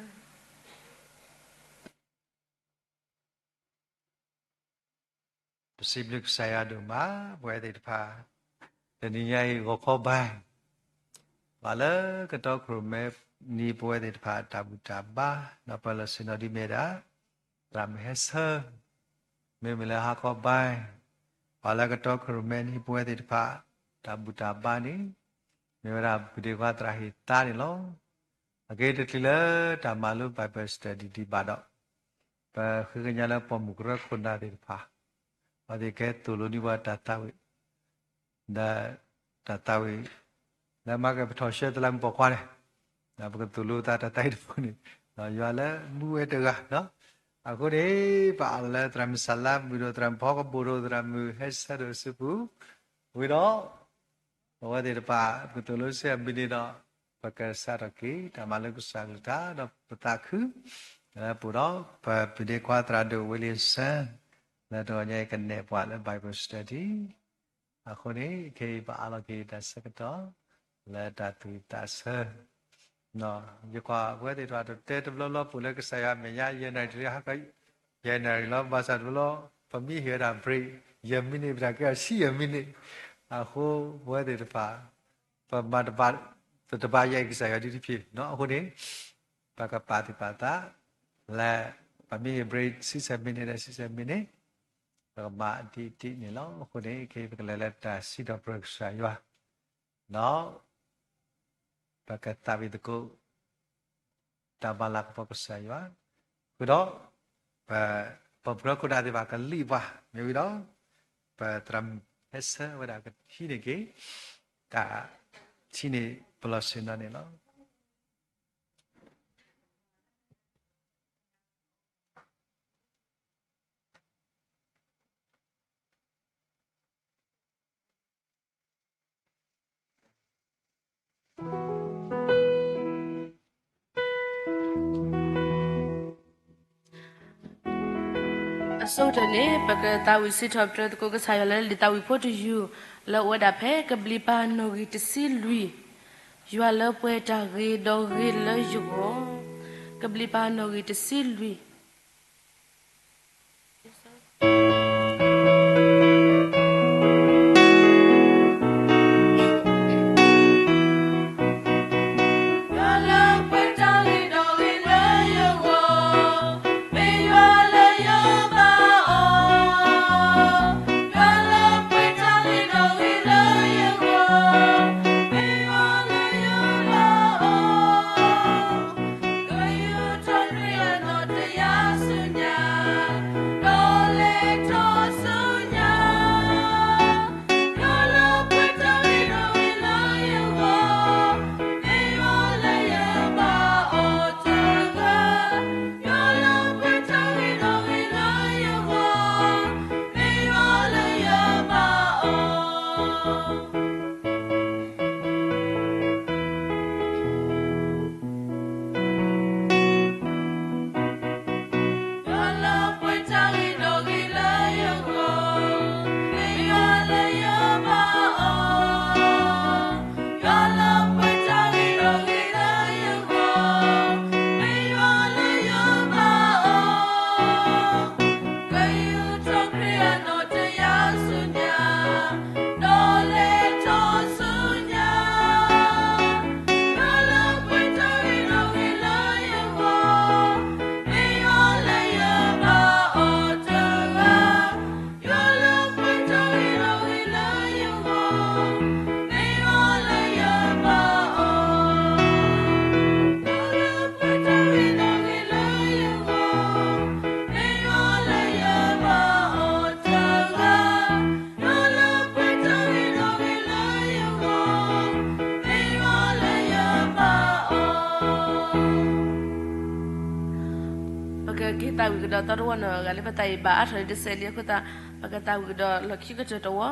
ပစံးဘျုးကစၢ်ယွၤဒိၣ်မး ပဝဲသ့ၣ်တဖၣ် တနံၤညါအံၤ ဂီၤခီဘါ ပှၤလၢကတီခိၣ်ရိၣ်မဲ နံၣ်ပဝဲသ့ၣ်တဖၣ်တၢ်ဘူၣ်တၢ်ဘါ, ဒီးပလီၢ်ဆ့ၣ်နီၤဒ်မ့ၢ်ဒၣ် သရၣ်မုၣ်ဟဲဆၢ, မ့မ့ၢ်လၢဟါခီဘါ, ပှၤလၢကတီၢ်ခရံာ်မဲနံၣ်ပဝဲသ့ၣ်တဖၣ် တၢ်ဘူၣ်တၢ်ဘါန့ၣ် မ့ၢ်ဝဲဒၣ်ပဒ့ခွါသရၣ်ဟ့ၣ်သါန့ၣ်လီၤ. အက့ၤတချုးလၢတၢ်မၤလိ Bible study ဒံးဘၣ်ဒီး ပဃ့ကညးလၢပိာ်မုၣ်ကရၢခိၣ်နၢ်သ့ၣ်တဖၣ် အဝဲသ့ၣ်ကဟဲသိၣ်လိန့ၢ်ပှၤတၢ်သးဝံၣ် ဒီးတၢ်သးဝံၣ် လၢမၤကဲပထီၣ်ဆှၢတလးမူးပိာ်ခွါန့ၣ်, ဒီးပကသိၣ်လိသးတၢ်သးဝံၣ်တဖုန့ၣ်, ယွၤလၢမူဝဲတဂၤ, အဃိန့ၣ် ပအးလီၤလၢသရၣ်မုၣ်စၢ်လါမုၣ်ဒီးသရၣ်မုၣ်ဖီကဘိၣ်ဒီးသရၣ်မုၣ်ဟဲဆၢဒိၣ်အစုပူၤ, ဝံၤဒီး အဝဲသ့ၣ်တဖၣ် ပကသိၣ်လိစ့ၢ်အမံၤန့ၣ်ဒီး ပကစးထီၣ်က့ၤ တၢ်မၤလိကစၢ်အကလုၢ်ကထါ ဒီးပသးခု လၢပအိၣ်ဒီး ပပဒ့ခွါသရၣ်ဒိၣ်ဝ့လံၡၢၣ် လၢတဂီၤညါအံၤကနဲၣ်ပှၤလၢ Bible study အဃိန့ၣ် ခဲအံၤပအးလီၤက့ၤတၢ်ဆၢကတီၢ် လၢတၢ်သူၣ်ဝံၣ်သးဆၢ ယကွၢ်ပဝဲသ့ၣ်တဖၣ်တတဲတဘျီဘျီ ပအိၣ်လၢကစၢ်ယွၤအမဲာ်ညါ ယဲၢ်နၣ်ရံၣ်တရံးဟါခီ ယဲၢ်နၣ်ရံၣ်လီၤ ဘၣ်ဆၣ်တဘျီဘျီ ပမ့ၢ်ဟ့ၣ်ဝဲဒၣ် break ယဲၢ်မံးနံး ပတၢ်ကဲအီၤဆံယဲၢ်မံးနံး, အဃိပဝဲသ့ၣ်တဖၣ် ပမၤတဘၣ် ပတဘၣ်ယဲၢ်အံၤကစၢ်ယွၤဒ်တဖျ့, အဃိန့ၣ် ပကပာ်သူၣ်ပာ်သး လၢ ပမ့ၢ်ဟ့ၣ် break ဆံဆဲၣ်မံးနံးဒီးဆံဆဲၣ်မံးနံး, ပကမၤဒ်အံၤဒ်န့ၣ်လီၤ. အဃိန့ၣ် ခဲအံၤပကလဲၤလၢတၢ်စံးထီၣ်ပတြၢၤကစၢ်ယွၤ ဒီး ပကသးဝံၣ်သကိး တၢ်မၤလၤကပီၤကစၢ်ယွၤ, ဃုာ်ဒီး ပ ပှၤပှၤခိၣ်နၢ်သ့ၣ်တဖၣ်ကလံၣ်ပှၤ မ့ၢ်ဝံၤဒီး ပသရၣ်မုၣ်ဟဲဆၢဝဲဒၣ်ကဟံးန့ၢ်က့ၤ တၢ်ထံၣ်န့ၢ်ပလီၢ်ဆ့ၣ်နီၤန့ၣ်လီၤ. အဆိကတၢၢ်န့ၣ် ပကသးဝံၣ်စံးထီၣ်ပတြၢၤသကိးကစၢ်ယွၤလၢလံာ်သးဝံၣ်ဖိတယုၢ် လၢအိၣ်ဝဲဒၣ်ဖဲ ကဘျံးပၤနီၣ်ဂံၢ်တဆံလွံၢ်, ယွၤလၢပှဲၤတၢ်ဂ့ၤဒီးဂ့ၤလၢယဂီၢ်, ကဘျံးပၤနီၣ်ဂံၢ်တဆံလွံၢ် ပကက့ၤသးဝံၣ်ကဒီးသီတဝီနီၤ ဂၤလၢပသးအံၤဘၣ်အါထီၣ်လံတစဲးလံအဃိသတး ပကသးဝံၣ်ကဒီးလီၢ်ခံကတၢၢ်တဝီ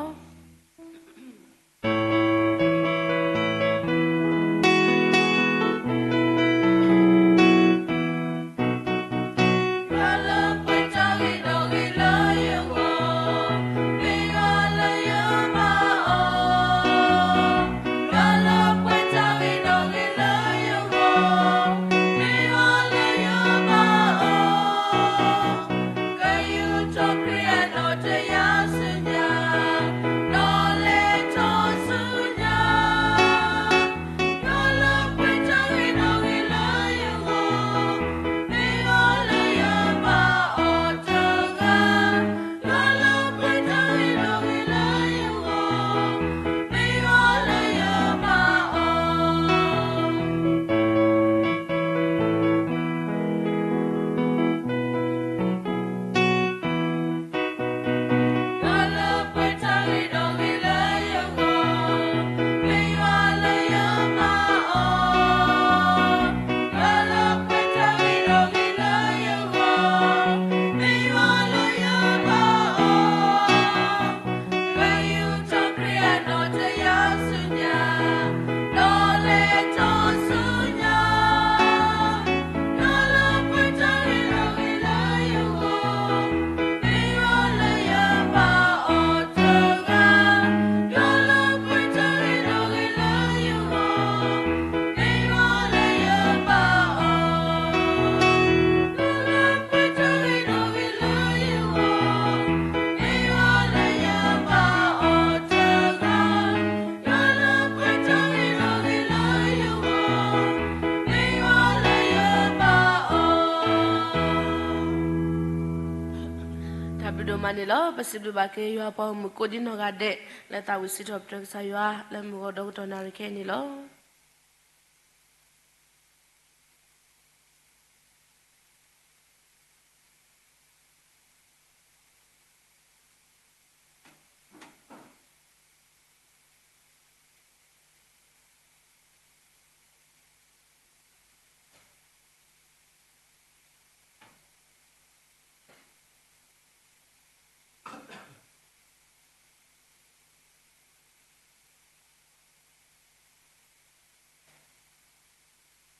မးန့ၣ်လီၤ. ပစံးဘျုးဘၣ်က့ၤယွၤပှၤဂီၢ်မုၢ်ကိးဒံနီၢ်ဂၤဒဲး လၢသးဝံၣ်စံးထီၣ်ပတြၢၤကစၢ်ယွၤ လၢမုၢ်ဂီၤဒီကတီၢ်နၣ်ရံၣ်ခဲအံၤန့ၣ်လီၤ.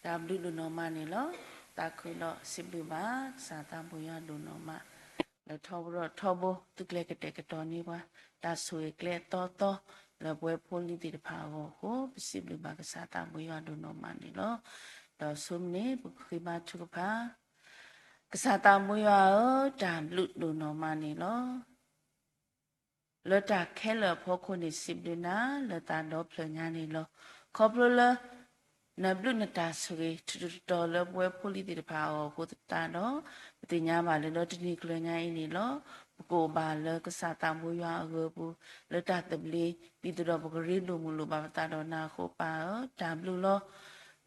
တၢ်ဘျုးဒိၣ်နီၢ်မးန့ၣ်လီၤ. တၢ်ခုဒီးစံးဘျုးဘၣ် ကစၢ်သးဘိယွၤဒိၣ်နီၢ်မး လၢထီဘိထီဘိ သုကျဲၤကတဲာ်ကတီၤန့ၢ်ပှၤ တၢ်ဆိၣ်ဂ့ၤကျဲအသီသီ လၢပဝဲဖိလံၤသ့ၣ်တဖၣ်အဂီၢ်အဃိ ပစံးဘျုးဘၣ်ကစၢ်သးဘိယွၤဒိၣ်နီၢ်မးန့ၣ်လီၤ. ဒီးဆူမုၢ်န့ၣ် ပကဃ့ဘါထုကဖၣ် ကစၢ်သးဘိယွၤဧၢ, တၢ်ဘျုးဒိၣ်နီၢ်မးန့ၣ်လီၤ. လၢတၢ်ခဲလၢာ်အဖီခိၣ်န့ၣ် စံးဘျုးနၤလၢသးဒီဖျၢၣ်ညါန့ၣ်လီၤ. ခီဖျိလၢ နဘျုးနတၢ်ဆိၣ်ဂ့ၤ ထူးထူးတီၤတီၤလၢပဝဲဖိလံၤသ့ၣ်တဖၣ်အဂီၢ်အဃိသတးဒီး ပသ့ၣ်ညါဘၣ်လၢဒီတနံၤကျၢၤညါအံၤန့ၣ်လီၤ. ပကအိၣ်ဘၣ်လၢကစၢ်သးဘိယွၤအဂၢၤအပူၤ လၢတၢ်သဘျ့ ဒ်သိးဒီးပကရ့လိာ်မုာ်လိာ်ဘၣ်ပသးဒီးနၤအဃိ ပၢ်ဧၢ, တၢ်ဘျုးလီၤ.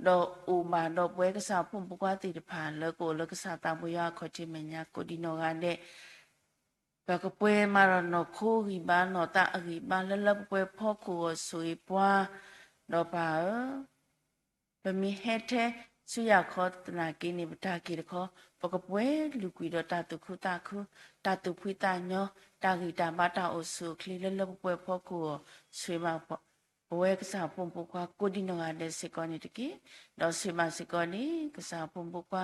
ဒီးအိၣ်ဘၣ်ဒီးပဝဲကစၢ်ဖိမုၣ်ဖိခွါသ့ၣ်တဖၣ် လၢကအိၣ်လၢကစၢ်သးဘိယွၤအခီၣ်ထံးမဲာ်ညါကိးဒံနီၢ်ဂၤဒဲး ပကပှဲၤမးဒီးနီၢ်ခိဂံၢ်ဘါ နီၢ်သးအဂံၢ်ဘါ လၢလၢပှဲၤပှဲၤဖီခိၣ်အဂီၢ် ဆိၣ်ဂ့ၤပှၤ, ဒီးပၢ်ဧၢ, ပမ့ၢ်ဟဲထဲဆူယၤခီသနာ်က့န့ၣ် ပတၢ်က့ၤတခီ ပကပှဲၤလုာ်ကွံာ်ဒီးတၢ်သူၣ်ခုသးခု, တၢ်သူၣ်ဖှံသးညီ, တၢ်ဂံၢ်တၢ်ဘါ တၢ်အိၣ်ဆူၣ်အိၣ်ချ့ လၢလၢပှဲၤပှဲၤဖီခိၣ်အဂီၢ် ဆိၣ်ဂ့ၤဘၣ် ပဝဲကစၢ်ဖိမုၣ်ဖိခွါကိးဒံနီၢ်ဂၤဒဲးစ့ၢ်ကီးန့ၣ်တက့ၢ်. ဒီးဆိၣ်ဂ့ၤဘၣ်စ့ၢ်ကီးန့ၣ် ကစၢ်ဖိမုၣ်ဖိခွါ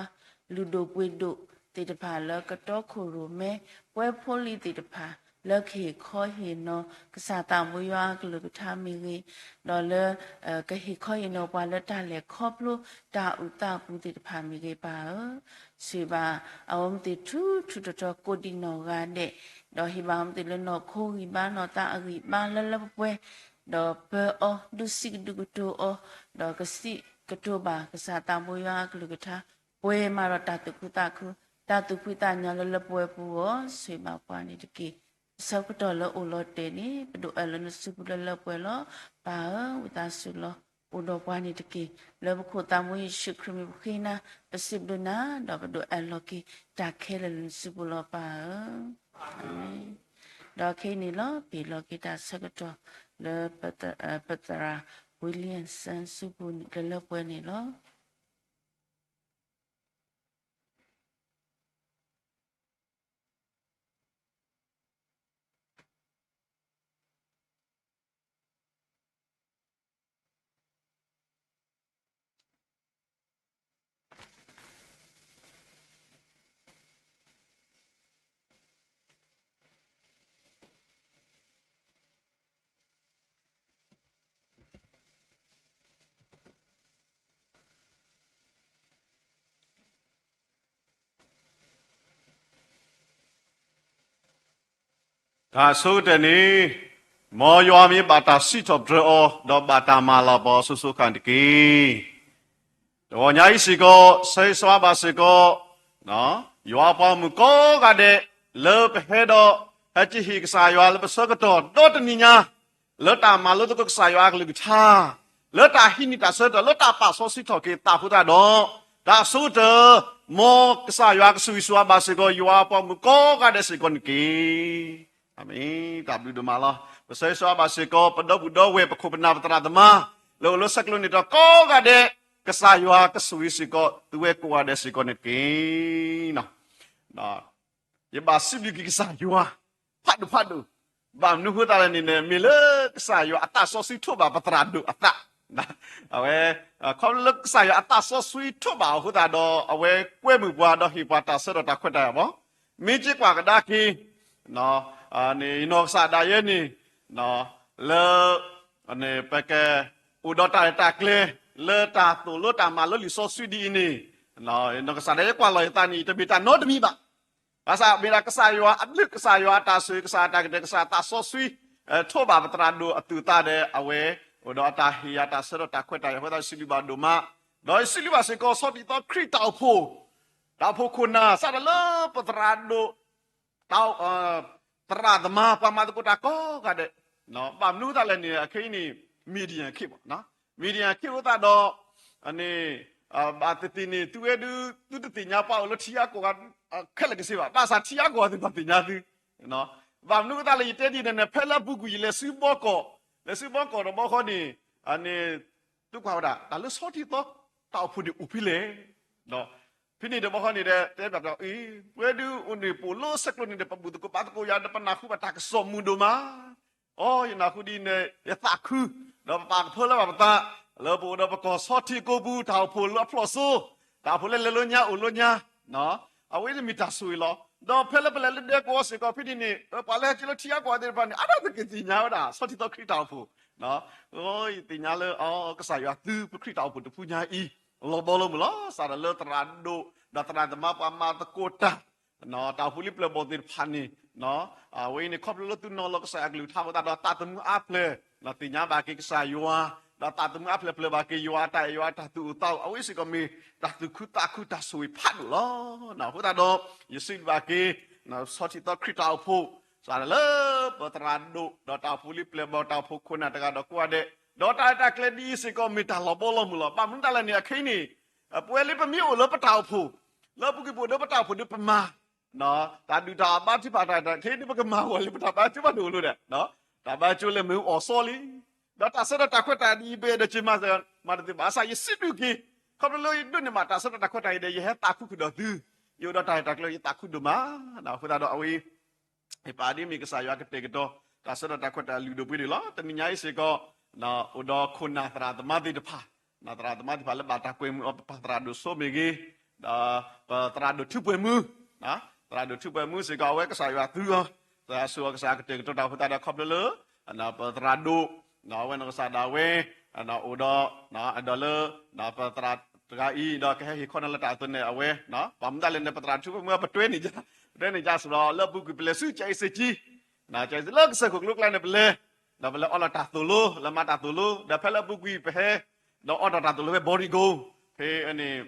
လုၢ်ဒိၣ်ပှ့ၤဒိၣ်သ့ၣ်တဖၣ်လၢကတီခိၣ်ရိၣ်မဲ ပဝဲဖိလံၤသ့ၣ်တဖၣ် လၢကဟ့ၣ်ခီဟ့ၣ်နီၤ ကစၢ်သးဘိယွၤအကလုၢ်ကထါမ့ၢ်ဂ့ၤ, ဒီးလၢ ကဟ့ၣ်ခီဟ့ၣ်နီၤပှၤလၢတၢ်လဲၤခီဖျိ တၢ်အုၣ်သးအပူၤသ့ၣ်တဖၣ်မ့ၢ်ဂ့ၤ ပၢ်ဧၢ, ဆိၣ်ဂ့ၤဘၣ် အဝဲမ့ၢ်သ့ၣ်ထူထူတီၤတီၤကိးဒံနီၢ်ဂၤဒဲး, ဒီးဟ့ၣ်ဘၣ်အဝဲမ့ၢ်သ့ၣ်လၢနီၢ်ခိဂံၢ်ဘါ နီၢ်သးအဂံၢ်ဘါ လၢလၢပှဲၤပှဲၤ ဒီးပၢအီၤ ဒုးစံးကဒုးကတိၤအီၤ, ဒီးကစံးကတိၤဘၣ် ကစၢ်သးဘိယွၤအကလုၢ်ကထါ ပှဲၤမးဒီးတၢ်သူၣ်ခုသးခု, တၢ်သူၣ်ဖှံသးညီလၢလၢပှဲၤပှဲၤအဂီၢ် ဆိၣ်ဂ့ၤဘၣ်ပှၤန့ၣ်တက့ၢ်. အဆၢကတီၢ်လၢအိၣ်လီၤတဲာ်န့ၣ် ပဒိးအဲၣ်လၢနစုပူၤလၢလၢပှဲၤပှဲၤလီၤ. ပၢ်ဧၢ, ဝံသးစူၤလီၤ အိၣ်ဒီးပှၤန့ၣ်တက့ၢ်. လၢပခိၣ်သးမူယ့ၣ်ၡူးခရံာ်မံၤပဃ့နၤ, ပစံးဘျုးနၤ ဒီးပဒိးအဲၣ်လီၤက့ၤတၢ်ခဲလၢာ်လၢနစုပူၤလီၤ ပၢ်ဧၢ. အၤမ့ၣ်. ဒီးခဲအံၤန့ၣ်လီၤ ပဟ့ၣ်လီၤက့ၤတၢ်ဆၢကတီၢ်လၢ ပသရၣ် Williamson စုပူၤလၢလၢပှဲၤပှဲၤန့ၣ်လီၤ. တၢ်ဆိကတၢၢ်န့ၣ် မ်ယွၤမ့ၢ်ဘၣ်တၢ်စံးထီၣ်ပတြၢၤအီၤ ဒီးဘၣ်တၢ်မၤလၤကပီၤအီၤ စိၤစိၤဃၣ်ဃၣ်တက့ၢ်. တဂီၤညါအံၤစ့ၢ်ကီး ဆၢဂ့ၤဆၢဝါဘၣ်စ့ၢ်ကီး ယွၤအပှၤဂီၢ်မုၢ်ကိးဂၤဒဲး လၢပဟဲဒီး ဟဲက့ၤဟ့ၣ်ကစၢ်ယွၤလၢပဆၢကတီၢ်ဒီတနံၤညါ လၢတၢ်မၤလိသကိးကစၢ်ယွၤအကလုၢ်ကထါ လၢတၢ်ဟံးန့ၢ်တၢ်ဆၢကတီၢ် လၢတၢ်ပာ်စီဆှံထီၣ်က့ၤသးအဃိသတးဒီး တၢ်အဆိကတၢၢ် မ်ကစၢ်ယွၤကဆိၣ်ဂ့ၤဆိၣ်ဝါဘၣ်စ့ၢ်ကီး ယွၤအပှၤဂီၢ်မုၢ်ကိးဂၤဒဲးစ့ၢ်ကီးန့ၣ်တက့ၢ်. အၤမ့ၣ်. တၢ်ဘျုးဒိၣ်မးလီၤ. ပဆၢဂ့ၤဆၢဝါဘၣ်စ့ၢ်ကီး ပဒီပုၢ်ဒီဝဲၢ် ပခိၣ်ပနၢ်ပသရၣ်သမါ လၢအိၣ်လၢဆဲးကျိးန့ၣ်ဒီးကိးဂၤဒဲး ကစၢ်ယွၤကဆိၣ်ဂ့ၤစ့ၢ်ကီး သုဝဲကိးဂၤဒဲးစ့ၢ်ကီးန့ၣ်တက့ၢ်. ယဘၣ်စံးဘျုးက့ၤကစၢ်ယွၤ ဖးဒိၣ်ဖးဒိၣ်, ဘၣ်မနုၤဃိသတးလဲၣ်န့ၣ် မ့ၢ်လၢကစၢ်ယွၤအသးစီဆှံထိးဘၣ်ပသရၣ်ဒိၣ်အသး, အဝဲ ခီဖျိလၢကစၢ်ယွၤအသးစီဆှံထိးဘၣ်အဃိသတးဒီး အဝဲကွဲမုာ်ပှၤဒီးဟ့ၣ်ပှၤတၢ်ဆၢကတီၢ်တၢ်ခွဲးတၢ်ယာ်ဘၣ်. မ့ၢ်က့ၤကွၢ်ကဒါက့ၤ ယနီၢ်ကစၢ်ဒၣ်ယဲန့ၣ် လၢ ပက အိၣ်ဒီးတၢ်ရဲၣ်တၢ်ကျဲၤ လၢတၢ်သိၣ်လိတၢ်မၤလၢလံာ်စီဆှံဒ်အံၤန့ၣ် နီၢ်ကစၢ်ဒၣ်ယဲကွၢ်လီၤယသးန့ၣ် တမ့ၢ်တၢ်နီတမံၤဘၣ်. ဘၣ်ဆၣ်မ့ၢ်ဒၣ်ကစၢ်ယွၤအဘျုး ကစၢ်ယွၤအတၢ်ဆိၣ်ဂ့ၤ ကစၢ်အတၢ်ကတဲာ် ကစၢ်အသးစီဆှံ ထိးဘၣ်ပသရၣ်ဒိၣ်အသူးအသးဒီး အဝဲအိၣ်ဒီးအတၢ်ဟ့ၣ်ယၤတၢ်ဆၢကတီၢ်တၢ်ခွဲးတၢ်ယာ်အဃိသတး ယစံးဘျုးဘၣ်ဒိၣ်မး, ဒီးယစံးဘျုးဘၣ်စ့ၢ်ကီး ဆီဒံၣ်သီခရံာ်တၢ်အိၣ်ဖှိၣ် တၢ်အိၣ်ဖှိၣ်ခိၣ်နၢ် စးထီၣ်လၢပသရၣ်ဒိၣ် တၢ် သရၣ်သမါ ပှၤမၤသကိးတၢ်ကိးဂၤဒဲး, ဘၣ်မနုၤအဃိသတးလဲၣ်န့ၣ် အခဲအံၤန့ၣ် Midian အခ့အပှၤ, Midian အခ့အဃိသတးဒီး န့ၣ် ဘၣ်သ့ၣ်သ့ၣ်န့ၣ် သုဝဲဒုး သုတသ့ၣ်ညါပှၤအိၣ်လၢထံဂၤကီၢ်ဂၤ ခဲလၢာ်ကဆ့ဘၣ်, ဘၣ်ဆၣ်ထံဂၤကီၢ်ဂၤသ့ၣ်တဖၣ်သ့ၣ်ညါသု ဘၣ်မနုၤအဃိသတးလဲၣ် ယတဲဒ်န့ၣ်န့ၣ် ဖဲလၢအပူၤကွံာ်ယလဲၤဆူဘီကီး, လဲၤဆူဘီကီးဒီးဘီဃီန့ၣ် န့ၣ် သုကွၢ်ဝဲဒၣ် တၢ်လၢဆီထံသီတၢ်အိၣ်ဖှိၣ်န့ၣ်အိၣ်ဖဲလဲၣ်, ဖဲန့ၣ်ဒီးဘီဃီန့ၣ်ဒီး တဲဘၣ်ပှၤအံၤ ပဝဲဒုးအိၣ်န့ၣ်ပအိၣ်လၢဆဲးကျိးန့ၣ်ဒီး ပဘူၣ်သကိးဘါသကိးယၤဒီး ပနၢ်ဟူဘၣ်တၢ်ကစီၣ်မုာ်ဒိၣ်မး အိ ယနၢ်ဟူဒ်န့ၣ် ယသးခု, ဒီးပပာ်ကဖၢလၢဘၣ်ပသး, လၢပအိၣ်ဒီးပကီၢ်ဆီထံကိးပူၤ တၢ်အိၣ်ဖှိၣ်လၢအဖျိးစိ, တၢ်အိၣ်ဖှိၣ်လၢလဲၤလၢညါအိၣ်လၢညါ, အဝဲန့ၣ်မ့ၢ်တၢ်ဆိၣ်ဂ့ၤလီၤ. ဒီးဖဲလၢပလဲၤလၢဒဲကဝီၤစ့ၢ်ကီးဖဲန့ၣ်န့ၣ် ပှၤလၢဟဲက့ၤလၢထံဂၤကီၢ်ဂၤသ့ၣ်တဖၣ်န့ၣ် အါဒၣ်တက့ၤသ့ၣ်ညါဝဲဒၣ် ဆီထံသီခရံာ်တၢ်အိၣ်ဖှိၣ်, ယသ့ၣ်ညါလၢ ကစၢ်ယွၤသုပခရံာ်တၢ်အိၣ်ဖှိၣ်တဖုညါအံၤ လီၤဘီလီၤမုၢ်လီၤ. စးထီၣ်လၢသရၣ်ဒိၣ် ဒီးသရၣ်သမါပှၤမၤသကိးတၢ် တၢ်အိၣ်ဖှိၣ်လံပျၢၢ်ဘီၣ်သ့ၣ်တဖၣ်န့ၣ် အဝဲအံၤန့ၣ် ခီဖျိလၢသုနီၤလီၤကစၢ်ယွၤကလုၢ်ကထါအဃိသတးဒီး သးသမူအါဖျၢၣ် သ့ၣ်ညါဘၣ်က့ၤကစၢ်ယွၤ, ဒီးသးသမူအါဖျၢၣ်ဖျၢၣ်ဘၣ်က့ၤယွၤအတၢ်အဲၣ်ယွၤအတၢ်သူၣ်အိၣ်သးအိၣ် အဝဲစ့ၢ်ကီးမ့ၢ်တၢ်သူၣ်ခုသးခုတၢ်ဆိၣ်ဂ့ၤဖးဒိၣ်လီၤ. အဃိသတးဒီး ယစံးဘျုးဘၣ်က့ၤ ဆီထံသီခရံာ်တၢ်အိၣ်ဖှိၣ် စးထီၣ်လၢပသရၣ်ဒိၣ် ဒီးတၢ်အိၣ်ဖှိၣ်လံပျၢၢ်ဘီၣ် တၢ်အိၣ်ဖှိၣ်ခိၣ်နၢ်တဂၤဒီးကိးဂၤဒဲး, ဒီးတၢ်ရဲၣ်တၢ်ကျဲၤဒ်အံၤစ့ၢ်ကီးမ့ၢ်တၢ်လီၤဘီလီၤမုၢ်လီၤ. ဘၣ်မနုၤတၢ်လဲၣ်န့ၣ် အခဲအံၤန့ၣ် ပဝဲလၢပမ့ၢ်အိၣ်လၢပတၢ်အိၣ်ဖှိၣ် လၢပူၤကွံာ်ပအိၣ်ဒီးပတၢ်အိၣ်ဖှိၣ်ဒီးပမၤ တၢ်ဒုၣ်တၢ်အဘါထုကဖၣ်တၢ် ခဲအံၤဒ်ပကမၤဂီၤလံ ပတၢ်ဘါထုကဖၣ်တအိၣ်လၢၤဒီး တၢ်ဘါကၠိလဲၤမ့ၢ်အီၣ်စီလံ, ဒီးတၢ်ဆၢကတီၢ်တၢ်ခွဲးတၢ်ယာ်ဒ်အံၤ ပအဲၣ်ဒိးက့ၤမၤစၢၤ မၤတသ့ဘၣ်. ဘၣ်ဆၣ်ယစံးဘျုးက့ၤ ခီဖျိလၢယဒိးန့ၢ်ဘၣ်တၢ်ဆၢကတီၢ်တၢ်ခွဲးတၢ်ယာ်ဒီး ယဟဲသးခုဃုာ်ဒီးသု, ယအိၣ်ဒီးတၢ်ရဲၣ်တၢ်ကျဲၤ ယသးခုဒိၣ်မး, အဃိသတးဒီးအဝဲ ယပာ်ဒ်မ့ၢ်ကစၢ်ယွၤကတဲာ်ကတီၤ တၢ်ဆၢကတီၢ်တၢ်ခွဲးတၢ်ယာ်လုၢ်ဒိၣ်ပှ့ၤဒိၣ်လီၤ. တနံၤညါအံၤစ့ၢ်ကီး အိၣ်ဒီးခိၣ်နၢ်သရၣ်သမါသ့ၣ်တဖၣ်, သရၣ်သမါသ့ၣ်တဖၣ်လၢဘၣ်တၢ်ကွဲးမုာ်အီၤ ပပၢ်သရၣ်ဒိၣ်စိမ့ၢ်ဂ့ၤ, ဒီးပသရၣ်ဒိၣ်ထူပှဲၤမူ, သရၣ်ဒိၣ်ထူပှဲၤမူစ့ၢ်ကီး အဝဲကစၢ်ယွၤသူအီၤ, ကစၢ်ယွၤဆိၣ်အီၤ ကစၢ်ယွၤကတဲာ်ကတီၤတၢ်အဃိသတးဒီး ခီဖျိလၢ ပသရၣ်ဒိၣ် အဝဲန့ၣ်ကစၢ်ဒၣ်ဝဲ အိၣ်ဒီး အဒီးလၢ ပသရၣ်တဂၤအံၤ ဒီးကဟဲဟ့ၣ်ခီနၤလၢတၢ်အသိးန့ၣ် အဝဲ ဘၣ်မနုၤတၢ်လဲၣ်န့ၣ် ပသရၣ်ဒိၣ်ထူပှဲၤမူ ပတွဲန့ၢ် ပတွဲန့ၢ်ကစၢ်စ့ၢ်ကီး လၢပူၤကွံာ်ပလဲၤဆူကၠဲးအံၤစ့ၢ်ကီး ကၠဲးအံၤစ့ၢ်ကီးလၢကစၢၢ်ခိၣ်ကျိကျါန့ၣ် ပလဲၤ ဒီးပလဲၤအီလီၤတၢ်သိၣ်လိ လၢမၤတၢ်သိၣ်လိ ဒီးဖဲလၢအပူၤကွံာ်ပဟဲ ဒီးအီဒီးတၢ်သိၣ်လိဖဲ ဘီဒံကိ ဖဲန့ၣ်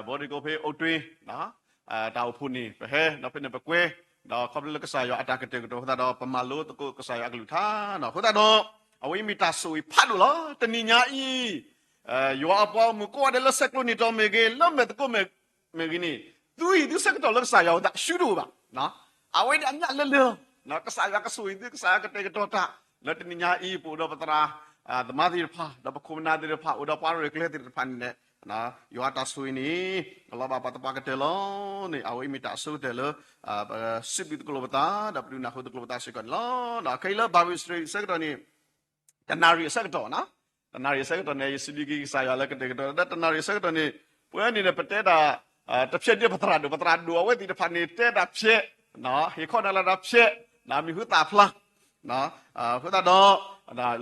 ဘီဒံကိဖဲအိၣ်တွ့ တၢ်အိၣ်ဖှိၣ်န့ၣ် ပဟဲ ဒီးဖဲန့ၣ်ပကွဲ ဒီးခီဖျိလၢကစၢ်ယွၤအတၢ်ကတဲာ်ကတီၤအဃိသတးဒီး ပမၤလိသကိးကစၢ်ယွၤအကလုၢ်ကထါ အဃိသတးဒီး အဝဲအံၤမ့ၢ်တၢ်ဆိၣ်ဂ့ၤဖးဒိၣ်လီၤ. တနံၤညါအံၤ ယွၤအပှၤအိၣ်မူကိးဂၤဒဲးလၢဆဲးကျိးနံၣ်တီၤမ့ၢ်ဂ့ၤ လၢမဲာ်သကိးမ့ၢ်ဂ့ၤန့ၣ် သုဟံးသုဆၢကတီၢ်လၢကစၢ်ယွၤအအိၣ်သး ရှုံးတအိၣ်ဘၣ်. အဝဲဒၣ်အမျးလၢလၢ ကစၢ်ယွၤကဆိၣ်ဂ့ၤသု ကစၢ်ယွၤကတဲာ်ကတီၤတၢ် လၢတနံၤညါအံၤ ပအိၣ်ဒီးပသရၣ်သမါသ့ၣ်တဖၣ် ဒီးပခိၣ်ပနၢ်သ့ၣ်တဖၣ် အိၣ်ဒီးပှၤရဲၣ်ကျဲၤသ့ၣ်တဖၣ်န့ၣ် ယွၤတၢ်ဆိၣ်ဂ့ၤန့ၣ် ကလီၤဘၣ်ပှၤသပှၢ်ကတၢၢ်လီၤန့ၣ် အဝဲအံၤမ့ၢ်တၢ်အဆိကတၢၢ်လၢ ပစံးဘျုးသကိးလိာ်ပသး ဒီးပဒုးနၢ်ဟူသကိးလိာ်ပသးစ့ၢ်ကီးန့ၣ်လီၤ. ခဲအံၤလၢ Bible study အဆၢကတီၢ်န့ၣ် တနၣ်ရံၣ်အဆၢကတီၢ် တနၣ်ရံၣ်အဆၢကတီၢ်န့ၣ် ယစံးဘျုးက့ၤကစၢ်ယွၤလၢကတဲာ်ကတီၤ ဒီးတနၣ်ရံၣ်အဆၢကတီၢ်န့ၣ် ပဝဲန့ၣ်န့ၣ် ပတဲတၢ် တဖျဲးဒ်ပသရၣ်ဒိၣ် ပသရၣ်ဒိၣ်အဝဲသ့ၣ်တဖၣ်န့ၣ် တဲတၢ်ဖျဲး ဟ့ၣ်ခီနၤလၢတၢ်ဖျဲး မံၤဟူသၣ်ဖျါ အဃိသတးဒီး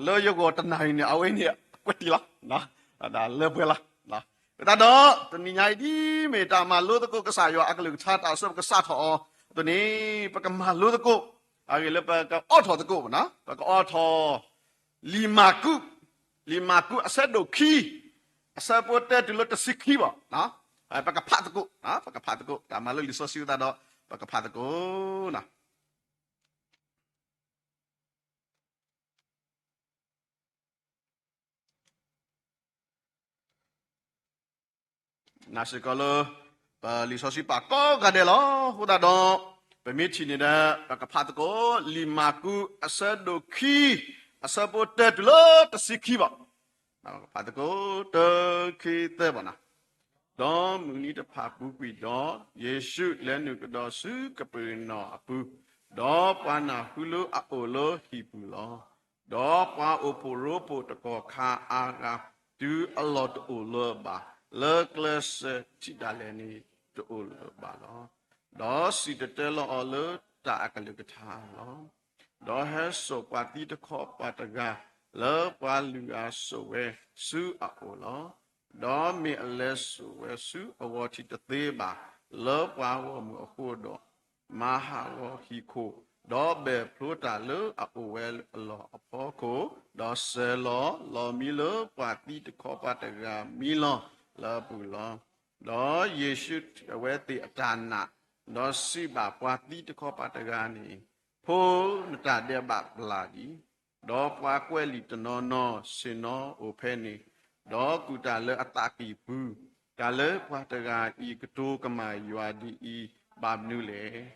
လၢယဂီၢ်တနၣ်ရံၣ်န့ၣ် အဝဲန့ၣ်ကွဲးတံၢ်လီၤ လၢပှဲၤလီၤ. အဃိသတးဒီး တနံၤညါအံၤဒ်မ့ၢ်တၢ်မၤလိသကိးကစၢ်ယွၤအကလုၢ်ကထါ တၢ်ဆၢပကစးထီၣ်အီၤအသိးန့ၣ် ပကမၤလိသကိး အဂ့ၢ်လၢပကအိးထီၣ်သကိး ပကအိးထီၣ် လံာ်မၢ်ကူး, လံာ်မၢ်ကူးအဆၢဒိၣ်ခံ, အဆၢဖိတၢတုၤလၢတဆံခံဘၣ်. ပကဖးသကိး, ပကဖးသကိး တၢ်မၤလိလံာ်စီဆှံအဃိသတးဒီး ပကဖးသကိး နာ်စ့ၢ်ကီးလၢ ပလံာ်စီဆှံပာ်ကိးဂၤဒဲးလီၤ. အဃိသတးဒီး ပမ့ၢ်ထံၣ်န့ၣ်ဒီး ပကဖးသကိး လံာ်မၢ်ကူးအဆၢဒိၣ်ခံ, အဆၢဖိတၢတုၤလၢတဆံခံဘၣ်. ပကဖးသကိး တၢ ခံ သၢဘၣ်နၤ. ဒီးမုၢ်နံၤတဖၣ်ပူၤကွံာ်ဒီး ယ့ၣ်ၡူးလဲၤနုာ်ကဒီးဆူကပၢနၢၣ်အပူၤ, ဒီးပှၤနၢ်ဟူလၢအအိၣ်လၢဟံၣ်ပူၤလီၤ. ဒီးပှၤအိၣ်ဖှိၣ်ရိဖှိၣ်တကီၢ်ခါအါဂၤ တုၤအလီၢ်တအိၣ်လၢၤဘၣ်, လၢကျဲစၢးထံးဒၣ်လဲာ်န့ၣ် တအိၣ်လၢၤဘၣ်လီၤ. ဒီးစံၣ်တဲၤတဲလီၤအီၤလၢတၢ်အကလုၢ်ကထါလီၤ. ဒီးဟဲစိာ်ပှၤသံတခီပၤတဂၤ လၢပှၤလုၢ်အၤစိာ်ဝဲဆူအအိၣ်လီၤ. ဒီးမ့ၢ်အလဲၤစိာ်ဝဲဆူအဂီၤထံးတသ့ဘၣ်, လၢပှၤဂီၢ်မုၢ်အဃိဒီး, မၤဟးဂီၤဟံၣ်ခိၣ်, ဒီးဘဲၣ်ဖျိတၢ်လၢအအိၣ်ဝဲအလီၢ်အဖီခိၣ်, ဒီးစဲၤလီၤ လီၤမံလၢပှၤသံတခီပၤတဂၤမံလီၤလၢအပူၤလီၤ. ဒီးယ့ၣ်ၡူးထံၣ်အဝဲသ့ၣ်အတၢ်နာ်, ဒီးစံးဘၣ်ပှၤသံတခီပၤတဂၤန့ၣ်, ဖိနတၢ်ဒဲးဘးပျၢ်လံ. ဒီးပှၤကွဲးလံာ်တနီၤနီၤဆ့ၣ်နီၤအိၣ်ဖဲန့ၣ်, ဒီးကူၣ်တၢ်လၢအသးကံၢ်ပူၤ, တၢ်လၢပှၤတဂၤအံၤကတိၤကမၣ်ယွၤဒ်အံၤ, ဘၣ်မနုၤလဲၣ်.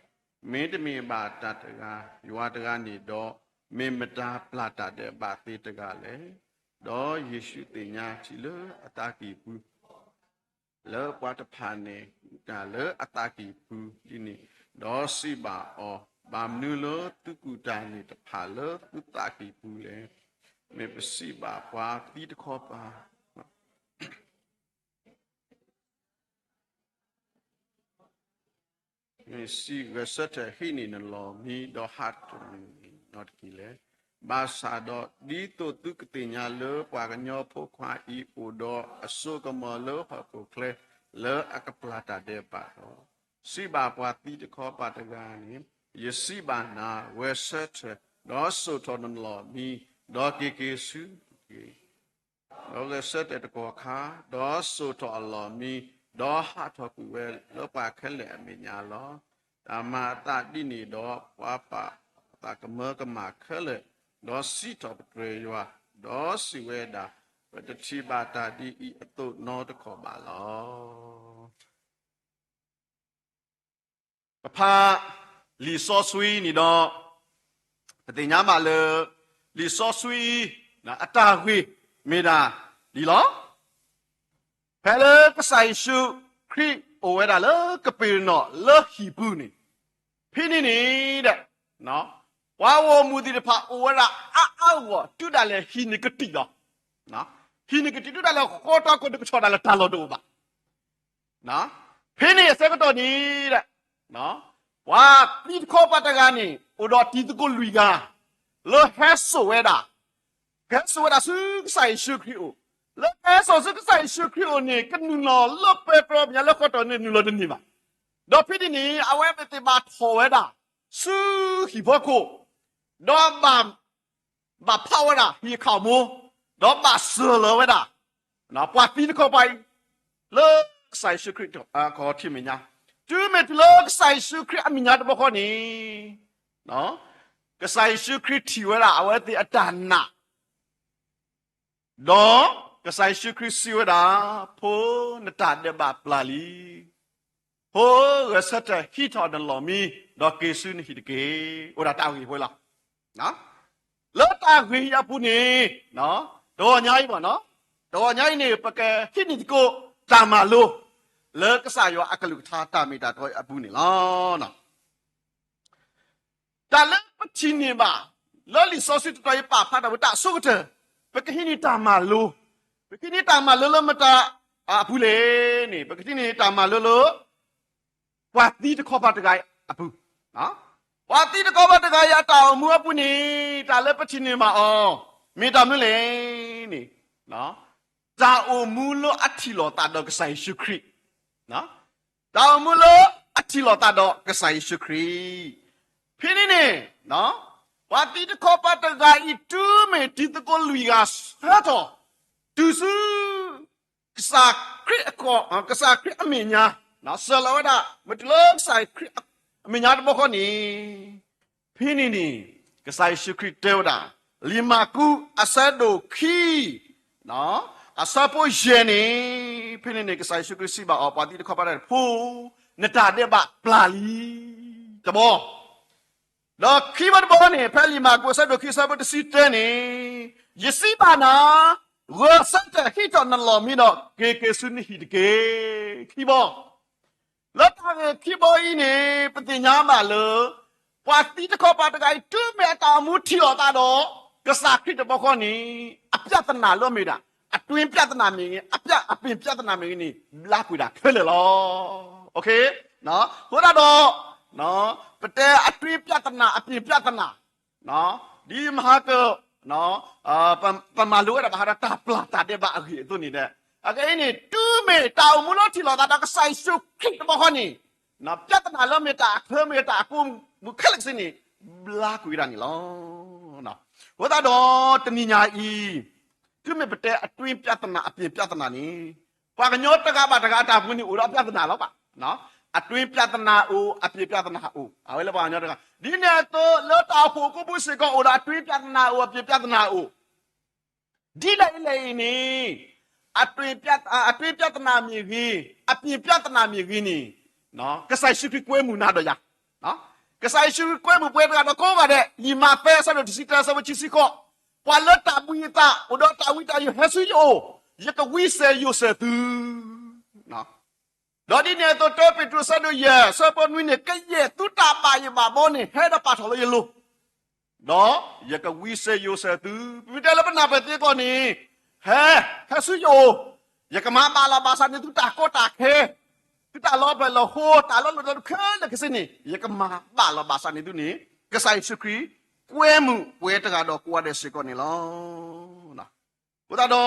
မ့တမ့ၢ်ဘၣ်တၢ်တဂၤ, ယွၤတဂၤန့ၣ်ဒီး, မ့ၢ်မတၤပျၢ်တၢ်ဒဲးဘးသ့တဂၤလဲၣ်. ဒီးယ့ၣ်ၡူးသ့ၣ်ညါထံလၢအသးကံၢ်ပူၤ လၢပှၤတဖၣ်န့ၣ် ကူၣ်တၢ်လၢအသးကံၢ်ပူၤဒ်န့ၣ်, ဒီးစံးဘၣ်အီၤ, ဘၣ်မနုၤလၢသုကူၣ်တၢ်န့ၣ်တဖၣ်လၢသုသးကံၢ်ပူၤလဲၣ်. မ့ၢ်ပစံးဘၣ်ပှၤသံတခီပၤ မ့ၢ်စံး, ဂဲၤဆၢထၢၣ်ဟံးန့ၢ်နလီၢ်မံ, ဒီးဟးထီၣ်ကွံာ်နီတက့ၢ်လဲၣ်. ဘၣ်ဆၣ်ဒီး ဒ်သိးသုကသ့ၣ်ညါလၢပှၤကညီဖိခွါအံၤအိၣ်ဒီးအစိကမီၤလၢဟီၣ်ခိၣ်ချၢ လၢအကပျၢ်တၢ်ဒဲးဘးလီၤ. စံးဘၣ်ပှၤသံတခီပၤတဂၤန့ၣ်, ယစံးဘၣ်နၤ, ဂဲၤဆၢထၢၣ်, ဒီးစိာ်ထီၣ်နလီၢ်မံ, ဒီးက့ၤက့ၤဆူတက့ၢ်. ဒီးဂဲၤဆၢထၢၣ်တကီၢ်ခါ, ဒီးစိာ်ထီၣ်အလီၢ်မံ, ဒီးဟးထီၣ်ကွံာ်ဝဲလၢပှၤခဲလၢာ်အမဲာ်ညါလီၤ. တၢ်မၤအသးဒ်န့ၣ်ဒီး ပှၤပာ်အသးကမၢကမၣ်ခဲလၢာ်, ဒီးစံးထီၣ်ပတြၢၤယွၤ, ဒီးစံးဝဲဒၣ်, ပတထံၣ်ဘၣ်တၢ်ဒ်အံၤအသိးနီတခီၣ်ဘၣ်လီၤ. ပဖးလံာ်စီဆှံန့ၣ်ဒီး ပသ့ၣ်ညါဘၣ်လၢ လံာ်စီဆှံအတၢ်ဂ့ၢ်မ့ၢ်ဒၣ်ဒ်လီၤ. ဖဲလၢကစၢ်ယ့ၣ်ၡူးခရံာ်အိၣ်ဝဲဒၣ်လၢကပ့းရနီၣ်လၢဟံၣ်ပူၤန့ၣ်, ဖဲန့ၣ်န့ၣ်ဒီး ပှၤဂီၢ်မုၢ်သ့ၣ်တဖၣ်အိၣ်ဝဲဒၣ်အါအါဂီၢ်ဂီၢ် တုၤဒၣ်လဲာ်ဟံၣ်န့ၣ်ကတံာ်လီၤ. ဟံၣ်န့ၣ်ကတံာ်တုၤဒၣ်လဲာ်ဃီတီခိၣ်န့ၣ် ကဆီၣ်ဒၣ်လဲာ်တၢ်လီၢ်တအိၣ်ဘၣ်. ဖဲန့ၣ်အဆၢကတီၢ်န့ၣ်ဒီး ပှၤသံတခီပၤတဂၤန့ၣ် အိၣ်ဒီးတံၤသကိးလွံၢ်ဂၤ လၢဟဲစိာ်ဝဲဒၣ်, ကဟဲစိာ်ဝဲဒၣ်ဆူကစၢ်ယ့ၣ်ၡူးခရံာ်အအိၣ်, လၢကဟဲစိာ်ဆူကစၢ်ယ့ၣ်ၡူးခရံာ်အအိၣ်န့ၣ် ကနုာ်လီၤလၢပဲတြီမဲာ်ညါလၢဃီတီၢ်န့ၣ် နုာ်လီၤတန့ၢ်ဘၣ်. ဒီးဖဲန့ၣ်န့ၣ် အဝဲသ့ၣ်ဘၣ်ထီၣ်ဝဲဒၣ် ဆူဟံၣ်ဖီခိၣ်, ဒီး ဘၣ်ဖးဝဲဒၣ်ဟံၣ်အခးမူ, ဒီးဘၣ်စၢၤလီၤဝဲဒၣ် ပှၤသံတခီပၤအံၤ လၢကစၢ်ယ့ၣ်ၡူးခရံာ်အခီၣ်ထံးမဲာ်ညါ, တုၤမ့ၢ်တုၤလၢကစၢ်ယ့ၣ်ၡူးခရံာ်အမဲာ်ညါတဘျီဃီန့ၣ်, ကစၢ်ယ့ၣ်ၡူးခရံာ်ထံၣ်ဝဲဒၣ်အဝဲသ့ၣ်အတၢ်နာ် ဒီးကစၢ်ယ့ၣ်ၡူးခရံာ်စံးဝဲဒၣ်, ဖိနတၢ်ဒဲးဘးပျၢ်လံ. ဖိဂဲၤဆၢထၢၣ်ဟံးထီၣ်နလီၢ်မံ, ဒီးက့ၤဆူနဟံၣ်တက့ၢ်. အိၣ်ဒၣ်တၢ်ဂ့ၢ်ဝဲလီၤ. လၢတၢ်ဂ့ၢ်အံၤအပူၤန့ၣ်, တဂီၤညါအံၤဘၣ်, တဂီၤညါအံၤန့ၣ် ပကဟံးန့ၢ်သကိးတၢ်မၤလိ လၢကစၢ်ယွၤအကလုၢ်ကထါတၢ်မ့ၢ်တၢ်တီအပူၤန့ၣ်လီၤ. တၢ်လၢပထံၣ်န့ၢ်ဘၣ် လၢလံာ်စီဆှံတတီၤအံၤပာ်ဖျါထီၣ်ဝဲတၢ်အဆိကတၢၢ်, ပကဟံးန့ၢ်တၢ်မၤလိ, ပကဟံးန့ၢ်တၢ်မၤလိလၢမတၤအပူၤလဲၣ်န့ၣ်, ပကဟံးန့ၢ်တၢ်မၤလိလၢ ပှၤသံတခီပၤတဂၤအံၤအပူၤ, ပှၤသံတခီပၤတဂၤအံၤအတၢ်အိၣ်မူအပူၤန့ၣ် တၢ်လၢပထံၣ်န့ၢ်ဘၣ်အီၤ မ့ၢ်တၢ်မနုၤလဲၣ်န့ၣ်, တၢ်အိၣ်မူလၢအထံၣ်လိာ်သးဒီးကစၢ်ယ့ၣ်ၡူးခရံာ်, တၢ်အိၣ်မူလၢအထံၣ်လိာ်သးဒီးကစၢ်ယ့ၣ်ၡူးခရံာ်, ဖဲန့ၣ်န့ၣ်, ပှၤသံတခီပၤတဂၤအံၤ တုၤမ့ၢ်တံၤသကိးလွံၢ်ဂၤဆှၢထီၣ် တုၤဆူ ကစၢ်ခရံာ်အခီၣ်, ကစၢ်ခရံာ်အမဲာ်ညါ, စၢၤလီၤဝဲဒၣ် မ့ၢ်တုၤလၢကစၢ်ခရံာ်အမဲာ်ညါတဘျီဃီန့ၣ်, ဖဲန့ၣ်န့ၣ် ကစၢ်ယ့ၣ်ၡူးခရံာ်တဲဝဲဒၣ်, လံာ်မၢ်ကူးအဆၢဒိၣ်ခံ အဆၢဖိယဲၢ်န့ၣ်, ဖဲန့ၣ်န့ၣ် ကစၢ်ယ့ၣ်ၡူးခရံာ်စံးဘၣ်အီၤ ပှၤသံတခီပၤတဂၤ, ဖိ, နတၢ်ဒဲးဘးပျၢ်လံ, တဘီ ဒီးခံဘီတဘီန့ၣ် ဖဲလံာ်မၢ်ကူးအဆၢဒိၣ်ခံအဆၢဖိတဆံတၢန့ၣ်, ယစံးဘၣ်နၤ, ဂဲၤဆၢထၢၣ်ဟံးထီၣ်နလီၢ်မံဒီး က့ၤက့ၤဆူနဟံၣ်တက့ၢ်. ခံဘီ, လၢတၢ်ဂ့ၢ်ခံဘီအံၤန့ၣ် ပသ့ၣ်ညါဘၣ်လၢ ပှၤသံတခီပၤတဂၤအံၤ တုၤမ့ၢ်အတၢ်အိၣ်မူထံၣ်လိာ်သးဒီး ကစၢ်ခရံာ်တဘျီဃီန့ၣ်, အပြဿနာလၢအမ့ၢ်ဒၣ်, အတွင်းပြဿနာမ့ၢ်ဂ့ၤ, အပြ, အပြင်ပြဿနာမ့ၢ်ဂ့ၤန့ၣ် ဘျါကွံာ်ဒၣ်ခဲလၢာ်လီၤ. အဃိသတးဒီး ပတဲအတွင်းပြဿနာ အပြင်ပြဿနာ, ဒ်မဟါက ပမၤလိဝဲဒၣ်ဘၣ်ဃးဒီးတၢ်ပျၢ်တၢ်ဒဲးဘးအဂ့ၢ်အသိးန့ၣ်ဒီး, အခဲအံၤန့ၣ် တုၤမ့ၢ်တၢ်အိၣ်မူလၢထံၣ်လိာ်သးဒီးကစၢ်ယ့ၣ်ၡူးခရံာ်တဘျီဃီန့ၣ်, ပြဿနာလၢမ့ၢ်တၢ်အချၢမ့ၢ်တၢ်အကိးမူခဲလၢာ်ကစ့န့ၣ် ဘျါကွံာ်ဝဲဒၣ်န့ၣ်လီၤ. အဃိသတးဒီးတနံၤညါအံၤ, တုၤမ့ၢ်ပတဲအတွင်းပြဿနာ အပြင်ပြဿနာန့ၣ်, ပှၤကညီတဂၤဘၣ်တဂၤအတၢ်အိၣ်မူန့ၣ် အိၣ်ဒီးပြဿနာလီၤဘၣ်. အတွင်းပြဿနာအိၣ်, အပြင်ပြဿနာအိၣ်, အဝဲလၢပှၤကညီတဂၤ ဒ်န့ၣ်အသိး လၢတၢ်အိၣ်ဖှိၣ်ကိးပူၤစ့ၢ်ကီး အိၣ်ဒီးအတွင်းပြဿနာအိၣ်, အပြင်ပြဿနာအိၣ်, ဒ်လဲၣ်ဒ်လဲၣ်အံၤန့ၣ်, အတွင်းပြဿနာမ့ၢ်ဂ့ၤ, အပြင်ပြဿနာမ့ၢ်ဂ့ၤန့ၣ်, ကစၢ်ယ့ၣ်ၡူးခရံာ်ကွဲမုာ်နၤဒီးယၤ, ကစၢ်ယ့ၣ်ၡူးခရံာ်ကွဲမုာ်ပှၤတဂၤဒီးကိးဂၤဒဲး, လံာ်မးသဲအဆၢဒိၣ်တဆံတၢ အဆၢဖိခံဆံဃိး, ပှၤလၢတၢ်ဘှံးအသး အိၣ်ဒီးတၢ်ဝံတၢ်ယိး ဟဲဆူယအိၣ်, ယကဝံစဲးယိးစဲးသု ဒီးဒ်န့ၣ်အသိး တၢပ့းတရူး အဆၢဒိၣ်ယဲၢ် အဆၢဖိနွံန့ၣ်, ကယဲၢ်သုတၢ်ဘၣ်ယိၣ်ဘၣ်ဘီန့ၣ် ဟဲဒီးပာ်ထီၣ်လၢယလိၤ, ဒီးယကဝံစဲးယိးစဲးသု, ပမ့ၢ်တဲလၢပနၢ်ပၢၢ်သ့အဂီၢ်န့ၣ်, ဟဲ, ဟဲဆူယအိၣ်, ယကမၤဘၣ်လီၤဘၣ်စးန့ၢ်သုတၢ်ကီတၢ်ခဲ, သုတၢ်လီၤဖျၢၣ်လီၤဃိ, တၢ်လီၤလိၢ်လီၤလးခဲလၢာ်ခဲဆ့န့ၣ် ယကမၤဘၣ်လီၤဘၣ်စးန့ၢ်သုန့ၣ်, ကစၢ်ယ့ၣ်ၡူးခရံာ် ကွဲမုာ်ပှၤတဂၤဒီးကိးဂၤဒဲးစ့ၢ်ကီးန့ၣ်လီၤ. အဃိသတးဒီး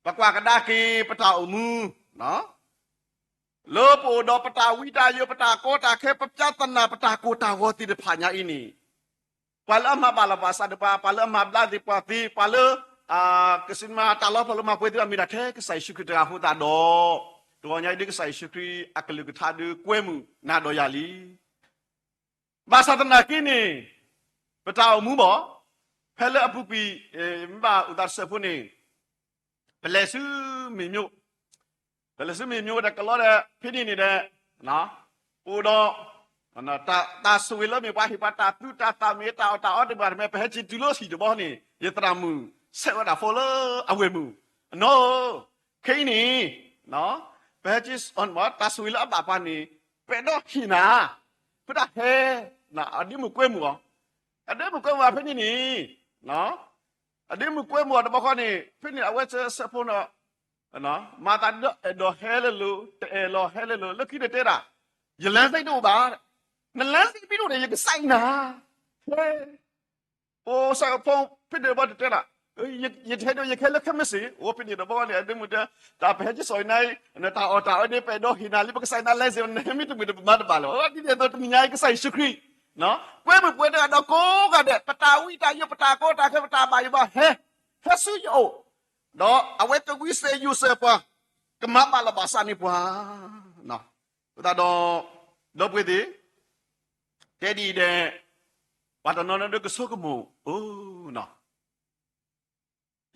ပကွၢ်ကဒါက့ၤပတၢ်အိၣ်မူ, လၢပအိၣ်ဒီးပတၢ်ဝံတၢ်ယိး ပတၢ်ကီတၢ်ခဲ ပပြဿနာ ပတၢ်ကိၢ်တၢ်ဂီၤသ့ၣ်တဖၣ်ညါအံၤန့ၣ်, ပှၤလၢအမၤဘၣ်လီၤဘၣ်စးဒီးပှၤ, ပှၤလၢအမၤဘျါသ့ၣ်ပှၤသ့, ပှၤလၢ ကစံးမၤတၢ်လီၤဖျၢၣ်လၢမၤပှဲၤသ့ၣ်တဖၣ် မ့ၢ်ဒၣ်ထဲကစၢ်ယ့ၣ်ၡူးခရံာ်တဂၤအဃိသတးဒီး, တဂီၤညါအံၤဒ်ကစၢ်ယ့ၣ်ၡူးခရံာ်အကလုၢ်ကထါဒုးကွဲမုာ်နၤဒီးယၤလံ. ဘၣ်ဆၣ်သနာ်က့န့ၣ်, ပတၢ်အိၣ်မူဘၣ်, ဖဲလၢအပူၤကွံာ်, မ့ၢ်ဘၣ်အိၣ်သးတစဲးဖိန့ၣ်, ပလဲၤဆူမ့ၢ်မိ, ပလဲၤဆူမ့ၢ်မိဒီးကလီဒီး ဖဲန့ၣ်န့ၣ်ဒီး, ပအိၣ်ဒီး တၢ်ဆိၣ်ဂ့ၤလၢမ့ၢ်ပှၤဟ့ၣ်ပှၤတၢ်သူတၢ်သၣ်မ့ၢ်တၢ်အီၣ်တၢ်အီတဘၣ်တမံၤ ပဟဲက့ၤတုၤလၢဟံၣ်တဘီန့ၣ် ယသရၣ်မုၣ်ဆဲးဝဲဒၣ်ဖိလၢအဝဲၢ်မုၣ်, အနီၢ်ဧၢ, ခဲအံၤန့ၣ်, ပဟဲက့ၤ, တၢ်ဆိၣ်ဂ့ၤလၢအဘၣ်ပှၤန့ၣ်, ပအဲၣ်ဒိးဟ့ၣ်နၤ, ဖဲဒၣ်ဟဲ, အဒ့မုၣ်ကွဲမုာ်အီၤ, အဒ့မုၣ်ကွဲမုာ်အီၤဖဲန့ၣ်န့ၣ်, အဒ့မုၣ်ကွဲမုာ်အီၤတဘျီဃီန့ၣ် ဖဲန့ၣ်အဝဲဆဲးဖိန့ၣ်, မၤသးဒ်အဲၣ်ဒိးဟဲလၢလိၤ တအဲၣ်လီၤဟဲလၢလိၤ လၢခံန့ၣ်တဲဒၣ်, ယလါစ့တအိၣ်ဘၣ်, နလါစ့မ့ၢ်တအိၣ်ဒီး ယကစဲးနၤ, ဟဲ အိၣ်ဆဲးဖိဖဲန့ၣ်တဘျီန့ၣ်တဲဒၣ်, ယတဟဲဒီးယကဟဲလၢခဲမုၢ်ဆ့ၣ်, အိၣ်ဖဲန့ၣ်တဘျီန့ၣ် အဒ့မုၣ်တဲ, တၢ်ပဟဲက့ၤစိာ်နၤအံၤ နတၢ်အီၣ်တၢ်အီန့ၣ် ပအဲၣ်ဒိးဟ့ၣ်နၤလံ ပကစဲးနၤလါစ့ နဟဲမ့ၢ်တမုာ်တမၤတဘၣ်လၢၤ, ဒ်န့ၣ်အသိးတနံၤညါအံၤ ကစၢ်ယ့ၣ်ၡူးခရံာ် ကွဲမုာ်ပှၤတဂၤဒီးကိးဂၤဒဲး ပတၢ်ဝံတၢ်ယိး ပတၢ်ကီတၢ်ခဲ ပတၢ်ဘၣ်ယိၣ်ဘၣ် ဟဲ, ဟဲဆူယအိၣ်, ဒီးအဝဲကဝံစဲးယိးစဲးပှၤ, ကမၤဘၣ်လီၤဘၣ်စးန့ၢ်ပှၤ, အဃိသတးဒီး, ဒီပုၢ်ဝဲၢ်သ့ၣ်, တဲဒ်အံၤဒဲး, ပှၤတနီၤနီၤဒုးကဆိကမိၣ်, အိ,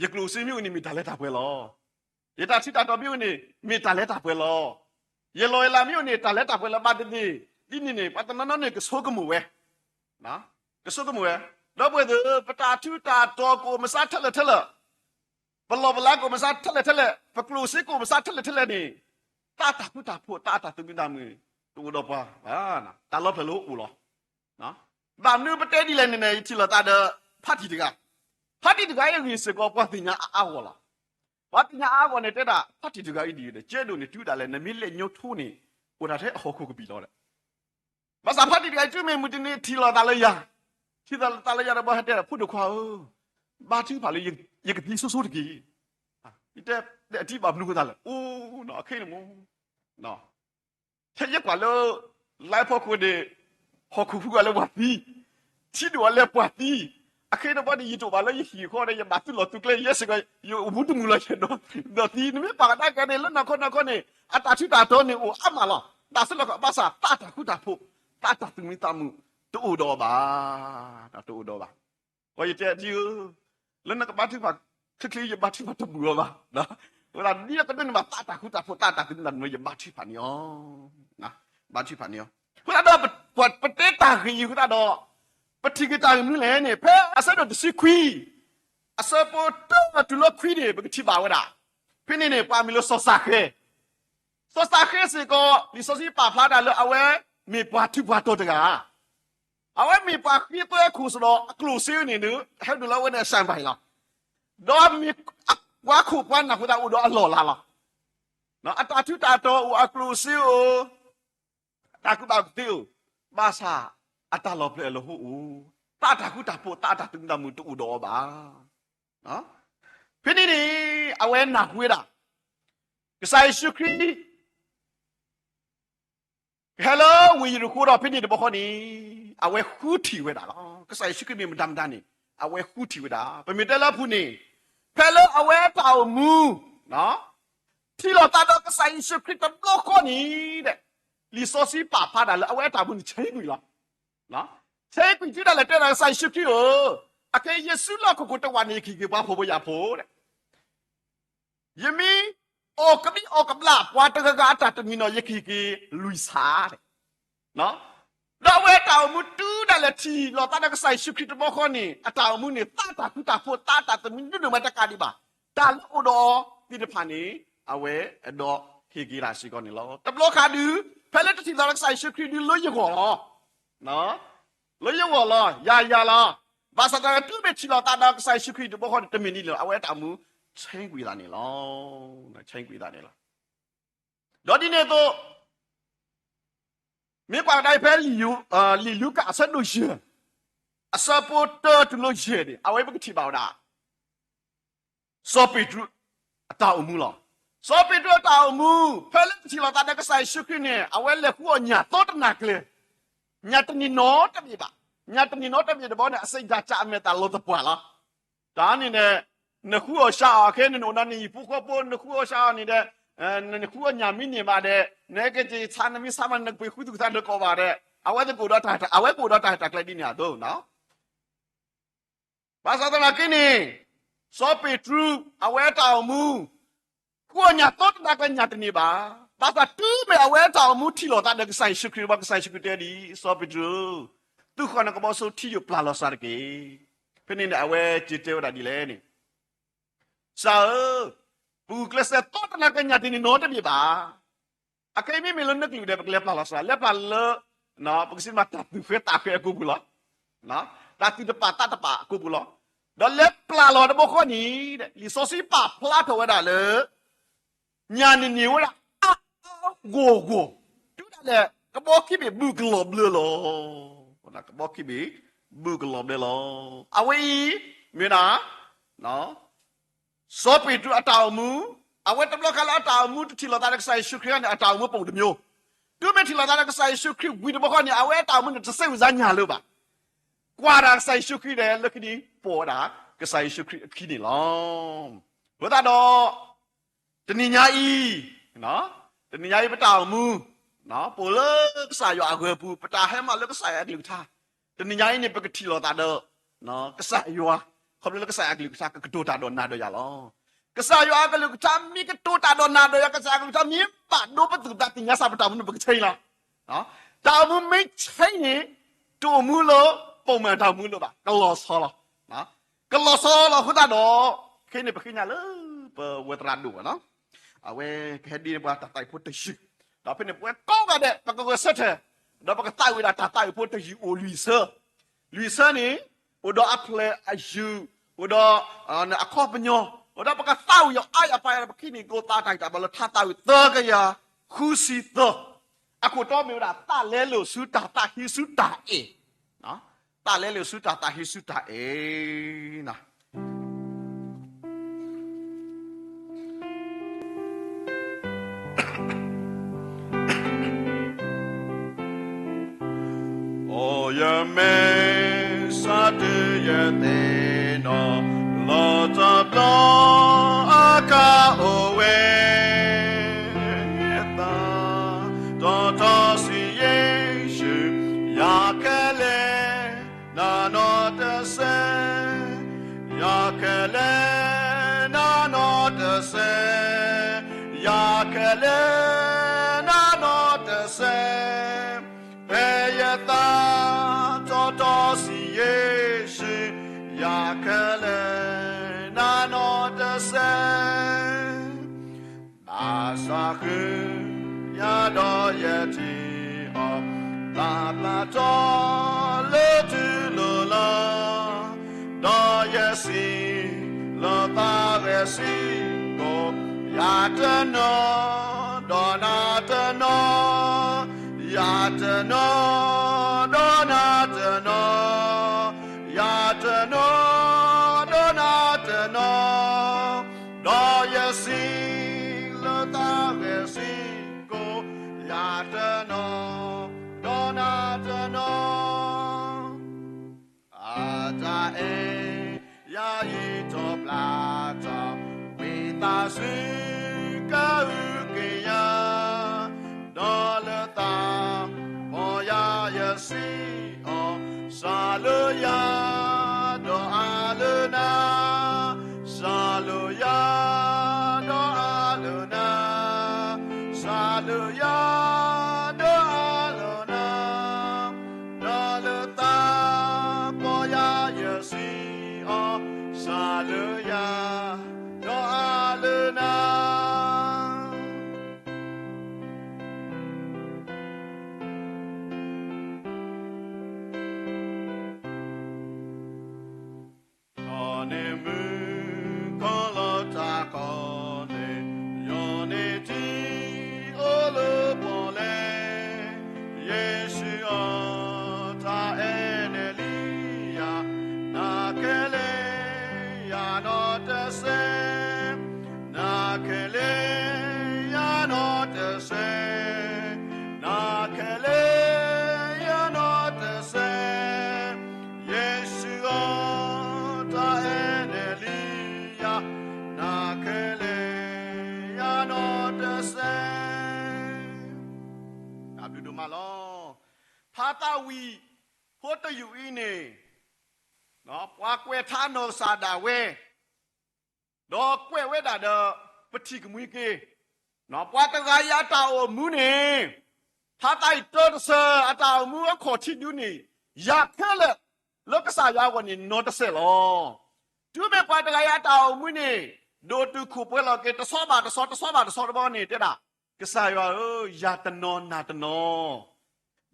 ယကျိၣ်စ့မ့ၢ်အိၣ်န့ၣ် မ့ၢ်တၢ်လၢတၢ်ပှဲၤလီၤ. ယတၢ်ထံတၢ်တီမ့ၢ်အိၣ်န့ၣ် မ့ၢ်တၢ်လၢတၢ်ပှဲၤလီၤ. ယလီၢ်ယလၤမ့ၢ်အိၣ်န့ၣ် တၢ်လၢတၢ်ပှဲၤလီၤဘၣ်သ့ၣ်သ့ၣ်, ဒ်န့ၣ်န့ၣ် ပှၤတနီၤနီၤန့ၣ် ကဆိကမိၣ်ဝဲ, ကဆိကမိၣ်ဝဲ, ဒီပုၢ်ဝဲၢ်သ့ၣ်, ပတၢ်ထံတၢ်တီကအိၣ်မးစးထဲလဲၣ်ထဲလဲၣ်, ပလီၢ်ပလၤကအိၣ်မးစးထဲလဲၣ်ထဲလဲၣ်, ပကျိၣ်စ့ကအိၣ်မးစးထဲလဲၣ်ထဲလဲၣ်န့ၣ်, တၢ်တၢ်ဃူတၢ်ဖိး တၢ်အတၢ်သူၣ်မံသးမုာ် တအိၣ်ဒီးပှၤဘၣ်, တၢ်လီၤဖျၢၣ်လၢအိၣ်လီၤ. ဘၣ်မနုၤပတဲဒ်လဲၣ်န့ၣ်န့ၣ် ယထံၣ်လိာ်သးဒီး ဖါတံၢ်တဂၤ, ဖါတံၢ်တဂၤအံၤအဂ့ၢ်စ့ၢ်ကီး ပှၤသ့ၣ်ညါအါအါဂီၢ်လီၤ. ပှၤသ့ၣ်ညါအါအါဂီၢ်န့ၣ်တဲဒၣ် ဖါတံၢ်တဂၤအံၤဒ်အံၤဒီး ကဲဒိၣ်န့ၣ် တုၤဒၣ်လဲာ် နမ့ၢ်လဲၤညိထိန့ၣ် အိၣ်တၢ်ထဲအဟီၣ်ခိၣ်ကပံာ်လီၤဒီး ဘၣ်ဆၣ်ဖါတံၢ်တဂၤအံၤ တုၤမ့ၢ်မုၢ်တနံၤ ထံၣ်လိာ်သးလၢယၤ, ထံၣ်လိာ်သးလၢယၤဒီး ဘၣ်ဟဲတဲဒီး ဖိဒိၣ်ခွါဧၢ, ဘါထုကဖၣ်လၢယကသံဆိဆိတက့ၢ်. ယတဲအထံၣ်ဘၣ်မနုၤအဃိသတးလဲၣ်, အိၣ်နီၤ အခဲအံၤန့ၣ်မ့ၢ် ထဲယကွၢ်လၢ လါဖီခိၣ်န့ၣ် ဟီၣ်ခိၣ်ဖုဂၤလၢပှၤသံ, ထံဒိၣ်အီၤလၢပှၤသံ, အခဲအံၤတဘျီန့ၣ် ယတအိၣ်ဘၣ်လၢယဟံၣ်အဃိဒီး ယဘၣ်သူၣ်လီၤသူၣ်ကျဲ ယဲစ့ၢ်ကီး ယအိၣ်မူတမုာ်လီၤ ယအဲၣ်ဒိးသံ, ဒီးသံ နမ့ၢ်ပာ်ကဒါက့ၤန့ၣ် လၢနီၢ်ခိနီၢ်ခိန့ၣ် အတၢ်ထံတၢ်တီန့ၣ်အိၣ်အါမးလီၤ. တၢ်စံးလီၤကီး ဘၣ်ဆၣ်သးတၢ်ဃူတၢ်ဖိး သးတၢ်သူၣ်မံသးမုာ် တအိၣ်ဒီးအီၤဘၣ်, တအိၣ်ဒီးအီၤဘၣ်. အဃိယတဲဒ်ဧၢ, လၢနကဘါထုကဖၣ်ချ့ချ့ ယဘါထုကဖၣ်တဘူးအီၤဘၣ်. အဃိသတးဒ်လဲၣ်ကဒိးန့ၢ်ဘၣ်သးတၢ်ဃူတၢ်ဖိး သးတၢ်သူၣ်မံသးမုာ် ယဘါထုကဖၣ်န့ၢ်အီၤ, ဘါထုကဖၣ်န့ၢ်အီၤ. အဃိသတးဒီး ပတဲတၢ်ဂ့ၢ်အံၤအဃိသတးဒီး ပထံၣ်က့ၤတၢ်ဂ့ၢ်မနုၤလဲၣ်န့ၣ် ဖဲအဆၢဒိၣ်တဆံခွံ အဆၢဖိတၢတုၤလၢခွံန့ၣ် ပကထံၣ်ဘၣ်ဝဲဒၣ်, ဖဲန့ၣ်န့ၣ် ပှၤမံၤလၢစီၤစးဃဲ, စီၤစးဃဲစ့ၢ်ကီး လံာ်စီဆှံပာ်ဖျါဒၣ်လၢအဝဲမ့ၢ်ပှၤထူးပှၤတီၤတဂၤ, အဝဲမ့ၢ်ပှၤဃ့သွဲခိၣ်စ့ၢ်ဒီး အကျိၣ်စ့န့ၣ် ဟဲဒိၣ်လၢအဝဲန့ၣ်အစၢ်ဘၣ်အံၤလီၤ. ဒီးမ့ၢ်ပှၤခိၣ်ပှၤနၢ်အဃိသတးအိၣ်ဒီးအလီၢ်အလၤလီၤ. အတၢ်ထူးတၢ်တီၤအိၣ် အကျိၣ်စ့အိၣ် တၢ်ကူၣ်ဘၣ်ကူၣ်သ့အိၣ်, ဘၣ်ဆၣ်အတၢ်လီၤဖျၢၣ်အလီၢ်အိၣ်, သးတၢ်ဃူတၢ်ဖိး သးတၢ်သူၣ်မံသးမုာ်တအိၣ်ဒီးအီၤဘၣ်. ဖဲန့ၣ်န့ၣ် အဝဲနၢ်ဟူဝဲဒၣ် ကစၢ်ယ့ၣ်ၡူးခရံာ် ကဟဲလၢဝ့ၢ်ယရံၣ်ခိၣ်ဒီး ဖဲန့ၣ်တဘျီဃီန့ၣ် အဝဲဃုထံၣ်ဝဲဒၣ်လီၤ. ကစၢ်ယ့ၣ်ၡူးခရံာ်မ့ၢ်မတၤမတၤန့ၣ် အဝဲဃုထံၣ်ဝဲဒၣ်. ပမ့ၢ်တဲလၢအပူၤန့ၣ် ဖဲလၢအဝဲတၢ်အိၣ်မူ ထ ထံၣ်လိာ်သးဒီးကစၢ်ယ့ၣ်ၡူးခရံာ်တဘျီဃီန့ၣ်, လံာ်စီဆှံပာ်ဖျါဒၣ်လၢအဝဲအတၢ်အိၣ်မူန့ၣ် ဆဲကွံာ်လီၤ. ဆဲကွံာ်တုၤဒၣ်လဲာ်တဲဒၣ်ကစၢ်ယ့ၣ်ၡူးခရံာ်ဧၢ, အခဲအံၤယစုလီၢ်ခီၣ်ခိၣ်တဝးန့ၣ် ယကဟ့ၣ်က့ၤပှၤဖှီၣ်ဖိယာ်ဖိ ယမ့ၢ်အီၣ်ကဘံၣ်အီၣ်ကဘျၣ်ပှၤတဂၤဂၤအတၢ်တမံၤနီၢ် ယကဟ့ၣ်က့ၤလွံၢ်ဆၣ်. ဒီးအဝဲအတၢ်အိၣ်မူတုၤဒၣ်လဲာ်ထံၣ်လိာ်သးဒီးကစၢ်ယ့ၣ်ၡူးခရံာ်တဘျီဃီန့ၣ် အတၢ်အိၣ်မူန့ၣ် သးတၢ်ဃူတၢ်ဖိး သးတၢ်သမံသမိးတကးဒံးဘၣ်, တၢ်လၢအအိၣ်ဒီးအီၤသ့ၣ်တဖၣ်န့ၣ် အဝဲအဲၣ်ဒိးဟ့ၣ်က့ၤတၢ်စ့ၢ်ကီးန့ၣ်လီၤ. တဘျီဃီဒုး ဖဲလၢတထံၣ်လိာ်သးဒီးကစၢ်ယ့ၣ်ၡူးခရံာ်ဒုး လၢယဂီၢ်လီၤ လၢယဂီၢ်လီၤ, ယၤယၤလီၤ. ဘၣ်ဆၣ်သနာ်က့တုၤမ့ၢ်ထံၣ်လိာ်သးဒီးကစၢ်ယ့ၣ်ၡူးခရံာ်တဘျီဃီန့ၣ် တမ့ၢ်ဒ်န့ၣ်လီၤ, အဝဲအတၢ်အိၣ်မူ ဆဲကွံာ်သးန့ၣ်လီၤ. ဆဲကွံာ်သးန့ၣ်လီၤ. ဒီးဒ်န့ၣ်အသိး မ့ၢ်ကွၢ်ကဒါအံၤဖဲ လံာ်လူၤကၣ်အဆၢဒိၣ်ယဲၢ် အဆၢဖိတၢတုၤလၢယဲၢ်န့ၣ် အဝဲပကထံၣ်ဘၣ်ဝဲဒၣ် စီၤပ့းတရူးအတၢ်အိၣ်မူလီၤ. စီၤပ့းတရူးအတၢ်အိၣ်မူ ဖဲလၢကထံၣ်လိာ်သးဒီးကစၢ်ယ့ၣ်ၡူးခရံာ်န့ၣ် အဝဲလဲၤဃုအီၣ်ညၣ်သီတနၤကျဲ, ညၣ်တနံၣ်နီတဘ့ၣ်ဘၣ်. ညၣ်တနံၣ်နီတဘ့ၣ်တဘျီန့ၣ် အစံးဒၣ်စၢ်အမဲာ်တၢ်လီၤသပှၢ်လီၤ. တၢ်န့ၣ်န့ၣ် နဃုအီၣ်စှၤအီၣ်ခဲ နအိၣ်နၤနဟံၣ်ဖိဃီဖိ နဃုအီၣ်စှၤအီၣ်န့ၣ်ဒီး နဃုအီၣ်ညၣ်မ့ၢ်န့ၢ်ဘၣ်ဒီး နက့ၤဆါ နမ့ၢ်ဆါမးနကပှ့ၤဃုသူၣ်ကသးဒီးကိးဘၣ်ဒီး အဝဲသ့ၣ်ကအိၣ်ဒီးတၢ် အဝဲကအိၣ်ဒီးတၢ်ဟဲတၢ်ကျဲဒ်န့ၣ်အသိး ဘၣ်ဆၣ်သနာ်က့န့ၣ် စီၤပ့းတရူး အဝဲအတၢ်အိၣ်မူ ဃုအီၣ်ညၣ်သီတနၤကျဲညၣ်တန့ၢ်ဘၣ်. ဘၣ်ဆၣ်တုၤမ့ၢ်အဝဲအတၢ်အိၣ်မူထံၣ်လိာ်သးဒီးကစၢ်ယ့ၣ်ၡူးခရံာ်ဘၣ် ကစၢ်ယ့ၣ်ၡူးခရံာ်တဲဒ်အံၤ, စီၤပ့းတရူး, သုဃီၤနကဘီဆိထံယိာ်ပျၢ်လီၤစှၤတက့ၢ်. ဖဲန့ၣ်န့ၣ် အဝဲစံးတဲဝဲဒၣ်ဒ်လဲၣ်န့ၣ်, ကစၢ်ဧၢ, ပဂုာ်ကျဲးစၢးသီတနၤကျဲညၣ်တန့ၢ်နီတဘ့ၣ်ဘၣ်. အခဲအံၤမ့မ့ၢ်လၢနကလုၢ်ဒဲး ပကလဲၤပျၢ်လီၤစှၤ, လဲၤပျၢ်လၢ ပကစံးမးတၢ်သူၣ်ဃဲသးဃဲအကိာ်ပူၤလီၤ. တၢ်သူၣ်တပာ်သးတပာ်အကိာ်ပူၤလီၤ. ဒီးလဲၤပျၢ်လီၤတဘျီဃီန့ၣ် လံာ်စီဆှံပာ်ဖျါထီၣ်ဝဲဒၣ်လၢ ညၣ်န့ၣ်န့ၢ်ဝဲဒၣ်အါအါဂီၢ်ဂီၢ်, တုၤဒၣ်လဲာ် ကဘီခံဘ့ၣ်ဘူးကလီၤဘျၢလီၤ. ကဘီခံဘ့ၣ်ဘူးကလီၤဘျၢလီၤ. အဝဲအံၤ မ့ၢ်ဒၣ် စီၤပ့းတရူးအတၢ်အိၣ်မူ, အဝဲတဘျီခါလၢအတၢ်အိၣ်မူတထံၣ်လိာ်သးဒီးကစၢ်ယ့ၣ်ၡူးခရံာ်န့ၣ် အတၢ်အိၣ်မူပိာ်တမျိုး, တုၤမ့ၢ်ထံၣ်လိာ်သးဒီးကစၢ်ယ့ၣ်ၡူးခရံာ်ဝံၤတဘျီဃီန့ၣ် အဝဲအတၢ်အိၣ်မူန့ၣ် တစိတ်ဝင်စားညၣ်လၢၤဘၣ်. ကွၢ်ဒၣ်ကစၢ်ယ့ၣ်ၡူးခရံာ်ဒီး လၢခံန့ၣ် ပိာ်ဝဲဒၣ်ကစၢ်ယ့ၣ်ၡူးခရံာ်အခံန့ၣ်လီၤ. အဃိသတးဒီး တနံၤညါအံၤ, တနံၤညါအံၤပတၢ်အိၣ်မူ ပအိၣ်လၢကစၢ်ယွၤအဂၢၤပူၤ, ပတၢ်ဟဲမၤလၢကစၢ်ယွၤအကလုၢ်ကထါ, တနံၤညါအံၤန့ၣ် ပကထံၣ်လိာ်သးဒီး ကစၢ်ယွၤ, ခီဖျိလၢကစၢ်ယွၤအကလုၢ်ကထါ ကကတိၤတၢ်ဒီးနၤဒီးယၤလီၤ. ကစၢ်ယွၤအကလုၢ်ကထါ မ့ၢ်ကတိၤတၢ်ဒီးနၤဒီးယၤ, ကစၢ်ယွၤအကလုၢ်ကထါ မ့ၢ်ဘၣ်ဒိပသူၣ်ပသးသ့ၣ်ညါစၢ်ပတၢ်အိၣ်မူန့ၣ် ပကဆဲးလီၤ. တၢ်အိၣ်မူမ့ၢ်ဆဲးန့ၣ် တအိၣ်မူလၢ ပိာ်မုၣ်တၢ်အိၣ်မူလၢၤဘၣ်, ကလီၤဆီလီၤ. ကလီၤဆီလီၤအဃိသတးဒီး ခဲအံၤန့ၣ် ပဃ့ကညးလၢ ပဝဲသရၣ်ဒိၣ်ဘၣ်နီၤ, အဝဲကဟဲဒ့န့ၢ်ပှၤတၢ်သးဝံၣ်ဖိတယုၢ်, ဒီးဖဲန့ၣ် ပဝဲကိးဂၤဒဲး ပကဂဲၤဆၢထၢၣ်, ဒီးပကသးဝံၣ်ဒၣ်တၢ်သးဝံၣ်ဖိတယုၢ်အိၣ်လွံၢ်ဆၢ, လွံၢ်ဆၢန့ၣ် အိၣ်ဒီးအဖျၢၣ်အယုၢ်, အိၣ်ဒီးအခီပညီ, အိၣ်ဒီးပကသးဝံၣ်အီၤအါယၤပာ်ယၤဒီး ပကဟံးန့ၢ်ကိးသးတၢ်ဂံၢ်တၢ်ဘါလၢထါသးဝံၣ်သၢကယၤဃုဆံသၢ, အခိၣ်တီမ့ၢ်ဝဲဒၣ် သးလဲလိာ်ဆူတၢ်သးဟ့ဆူတၢ်အဲၣ်, သးလဲလိာ်ဆူတၢ်သးဟ့ဆူတၢ်အဲၣ်နီၤ. အိၣ်ယမ့ၢ်စးဒုးယသ့ၣ်နီၣ်, လီၤတဘျီအခါအိၣ်ဝဲသး, တီတီစံးယ့ၣ်ၡူး, ယၤခဲလၢာ် နၤနီတစဲး, ယၤခဲလၢာ် နၤနီတစဲး, ယၤခဲလၢာ် နၤနီတစဲး, ဖဲယသး တီတီစံးယ့ၣ်ၡူး, ယၤခဲလၢာ် နၤနီတစဲး ဘၣ်ဆၣ်ဃုာ်ယၤဒီးယထံၣ်အီၤ, သးပျၢ်ထီၣ်လၢထူလၢလီၤ, ဒီးယစံးလၢသးဂဲၤစံးကိး, ယၤတနီၤ ဒီးနၤတနီၤ, ယၤတနီၤ ဒီးနၤတနီၤ, ယၤတနီၤဒီးနၤတနီၤ, ဒီးယစံးလၢသးဂဲၤစံးကိး, ယၤတနီၤ ဒီးနၤတနီၤ, အတၢ်အဲၣ်ယၤယံာ်ထီၣ်ပျၢ်ထီၣ်, ဝံသးစူၤ ကဟု စၢ်လၢယၤဒီးအလၢနၤ, စၢ်လၢယၤဒီးအလၢနၤ, ဒီးလၢသးပီယၤယစံးအီၤ, စၢ်လၢယၤဒီးအလၢနၤ. ဒီးန့ၣ်မုၢ်ကီၢ်လီၤတၢ်ကီန့ၣ်, ယီၤန့ၢ်ထံအိၣ်လၢပီၣ်လဲၣ်, ယ့ၣ်ၡူးဧၢ, တၢ်အဲၣ်နဲၣ်လံယၤ, နၤခဲလၢာ်ယၤနီတစဲး, နၤခဲလၢာ်ယၤနီတစဲး, နၤခဲလၢာ်ယၤနီတစဲး, ယ့ၣ်ၡူးဧၢ, တၢ်အဲၣ်နဲၣ်လံယၤ, နၤခဲလၢာ်ယၤနီတစဲး. တၢ်ဘျုးဒိၣ်မးလီၤ. ဖါသးဝံၣ်ဖိတယုၢ်အံၤန့ၣ်, ပှၤကွဲးထါနီၢ်ကစၢ်ဒၣ်ဝဲ ဒီးကွဲးဝဲဒၣ်ဒီး ပထံၣ်ကမှံက့ၤ, ပှၤတဂၤအံၤအတၢ်အိၣ်မူန့ၣ်, ဖါသးဝံၣ်တၢတစၢၤအတၢ်အိၣ်မူအခီၣ်ထံးဒုန့ၣ်, ယၤခဲလၢာ်လၢကစၢ်ယွၤအဂီၢ်န့ၣ်နီတစဲးလီၤ. တုၤမ့ၢ်ပှၤတဂၤအံၤအတၢ်အိၣ်မူန့ၣ် ဒိၣ်တုာ်ခိၣ်ပှဲၤလီၤက့ၤ တဆီဘၣ်တဆီ တဆီဘၣ်တဆီတဘျီန့ၣ် တဲဒၣ်, ကစၢ်ယွၤဧၢ, ယၤတနီၤနၤတနီၤ,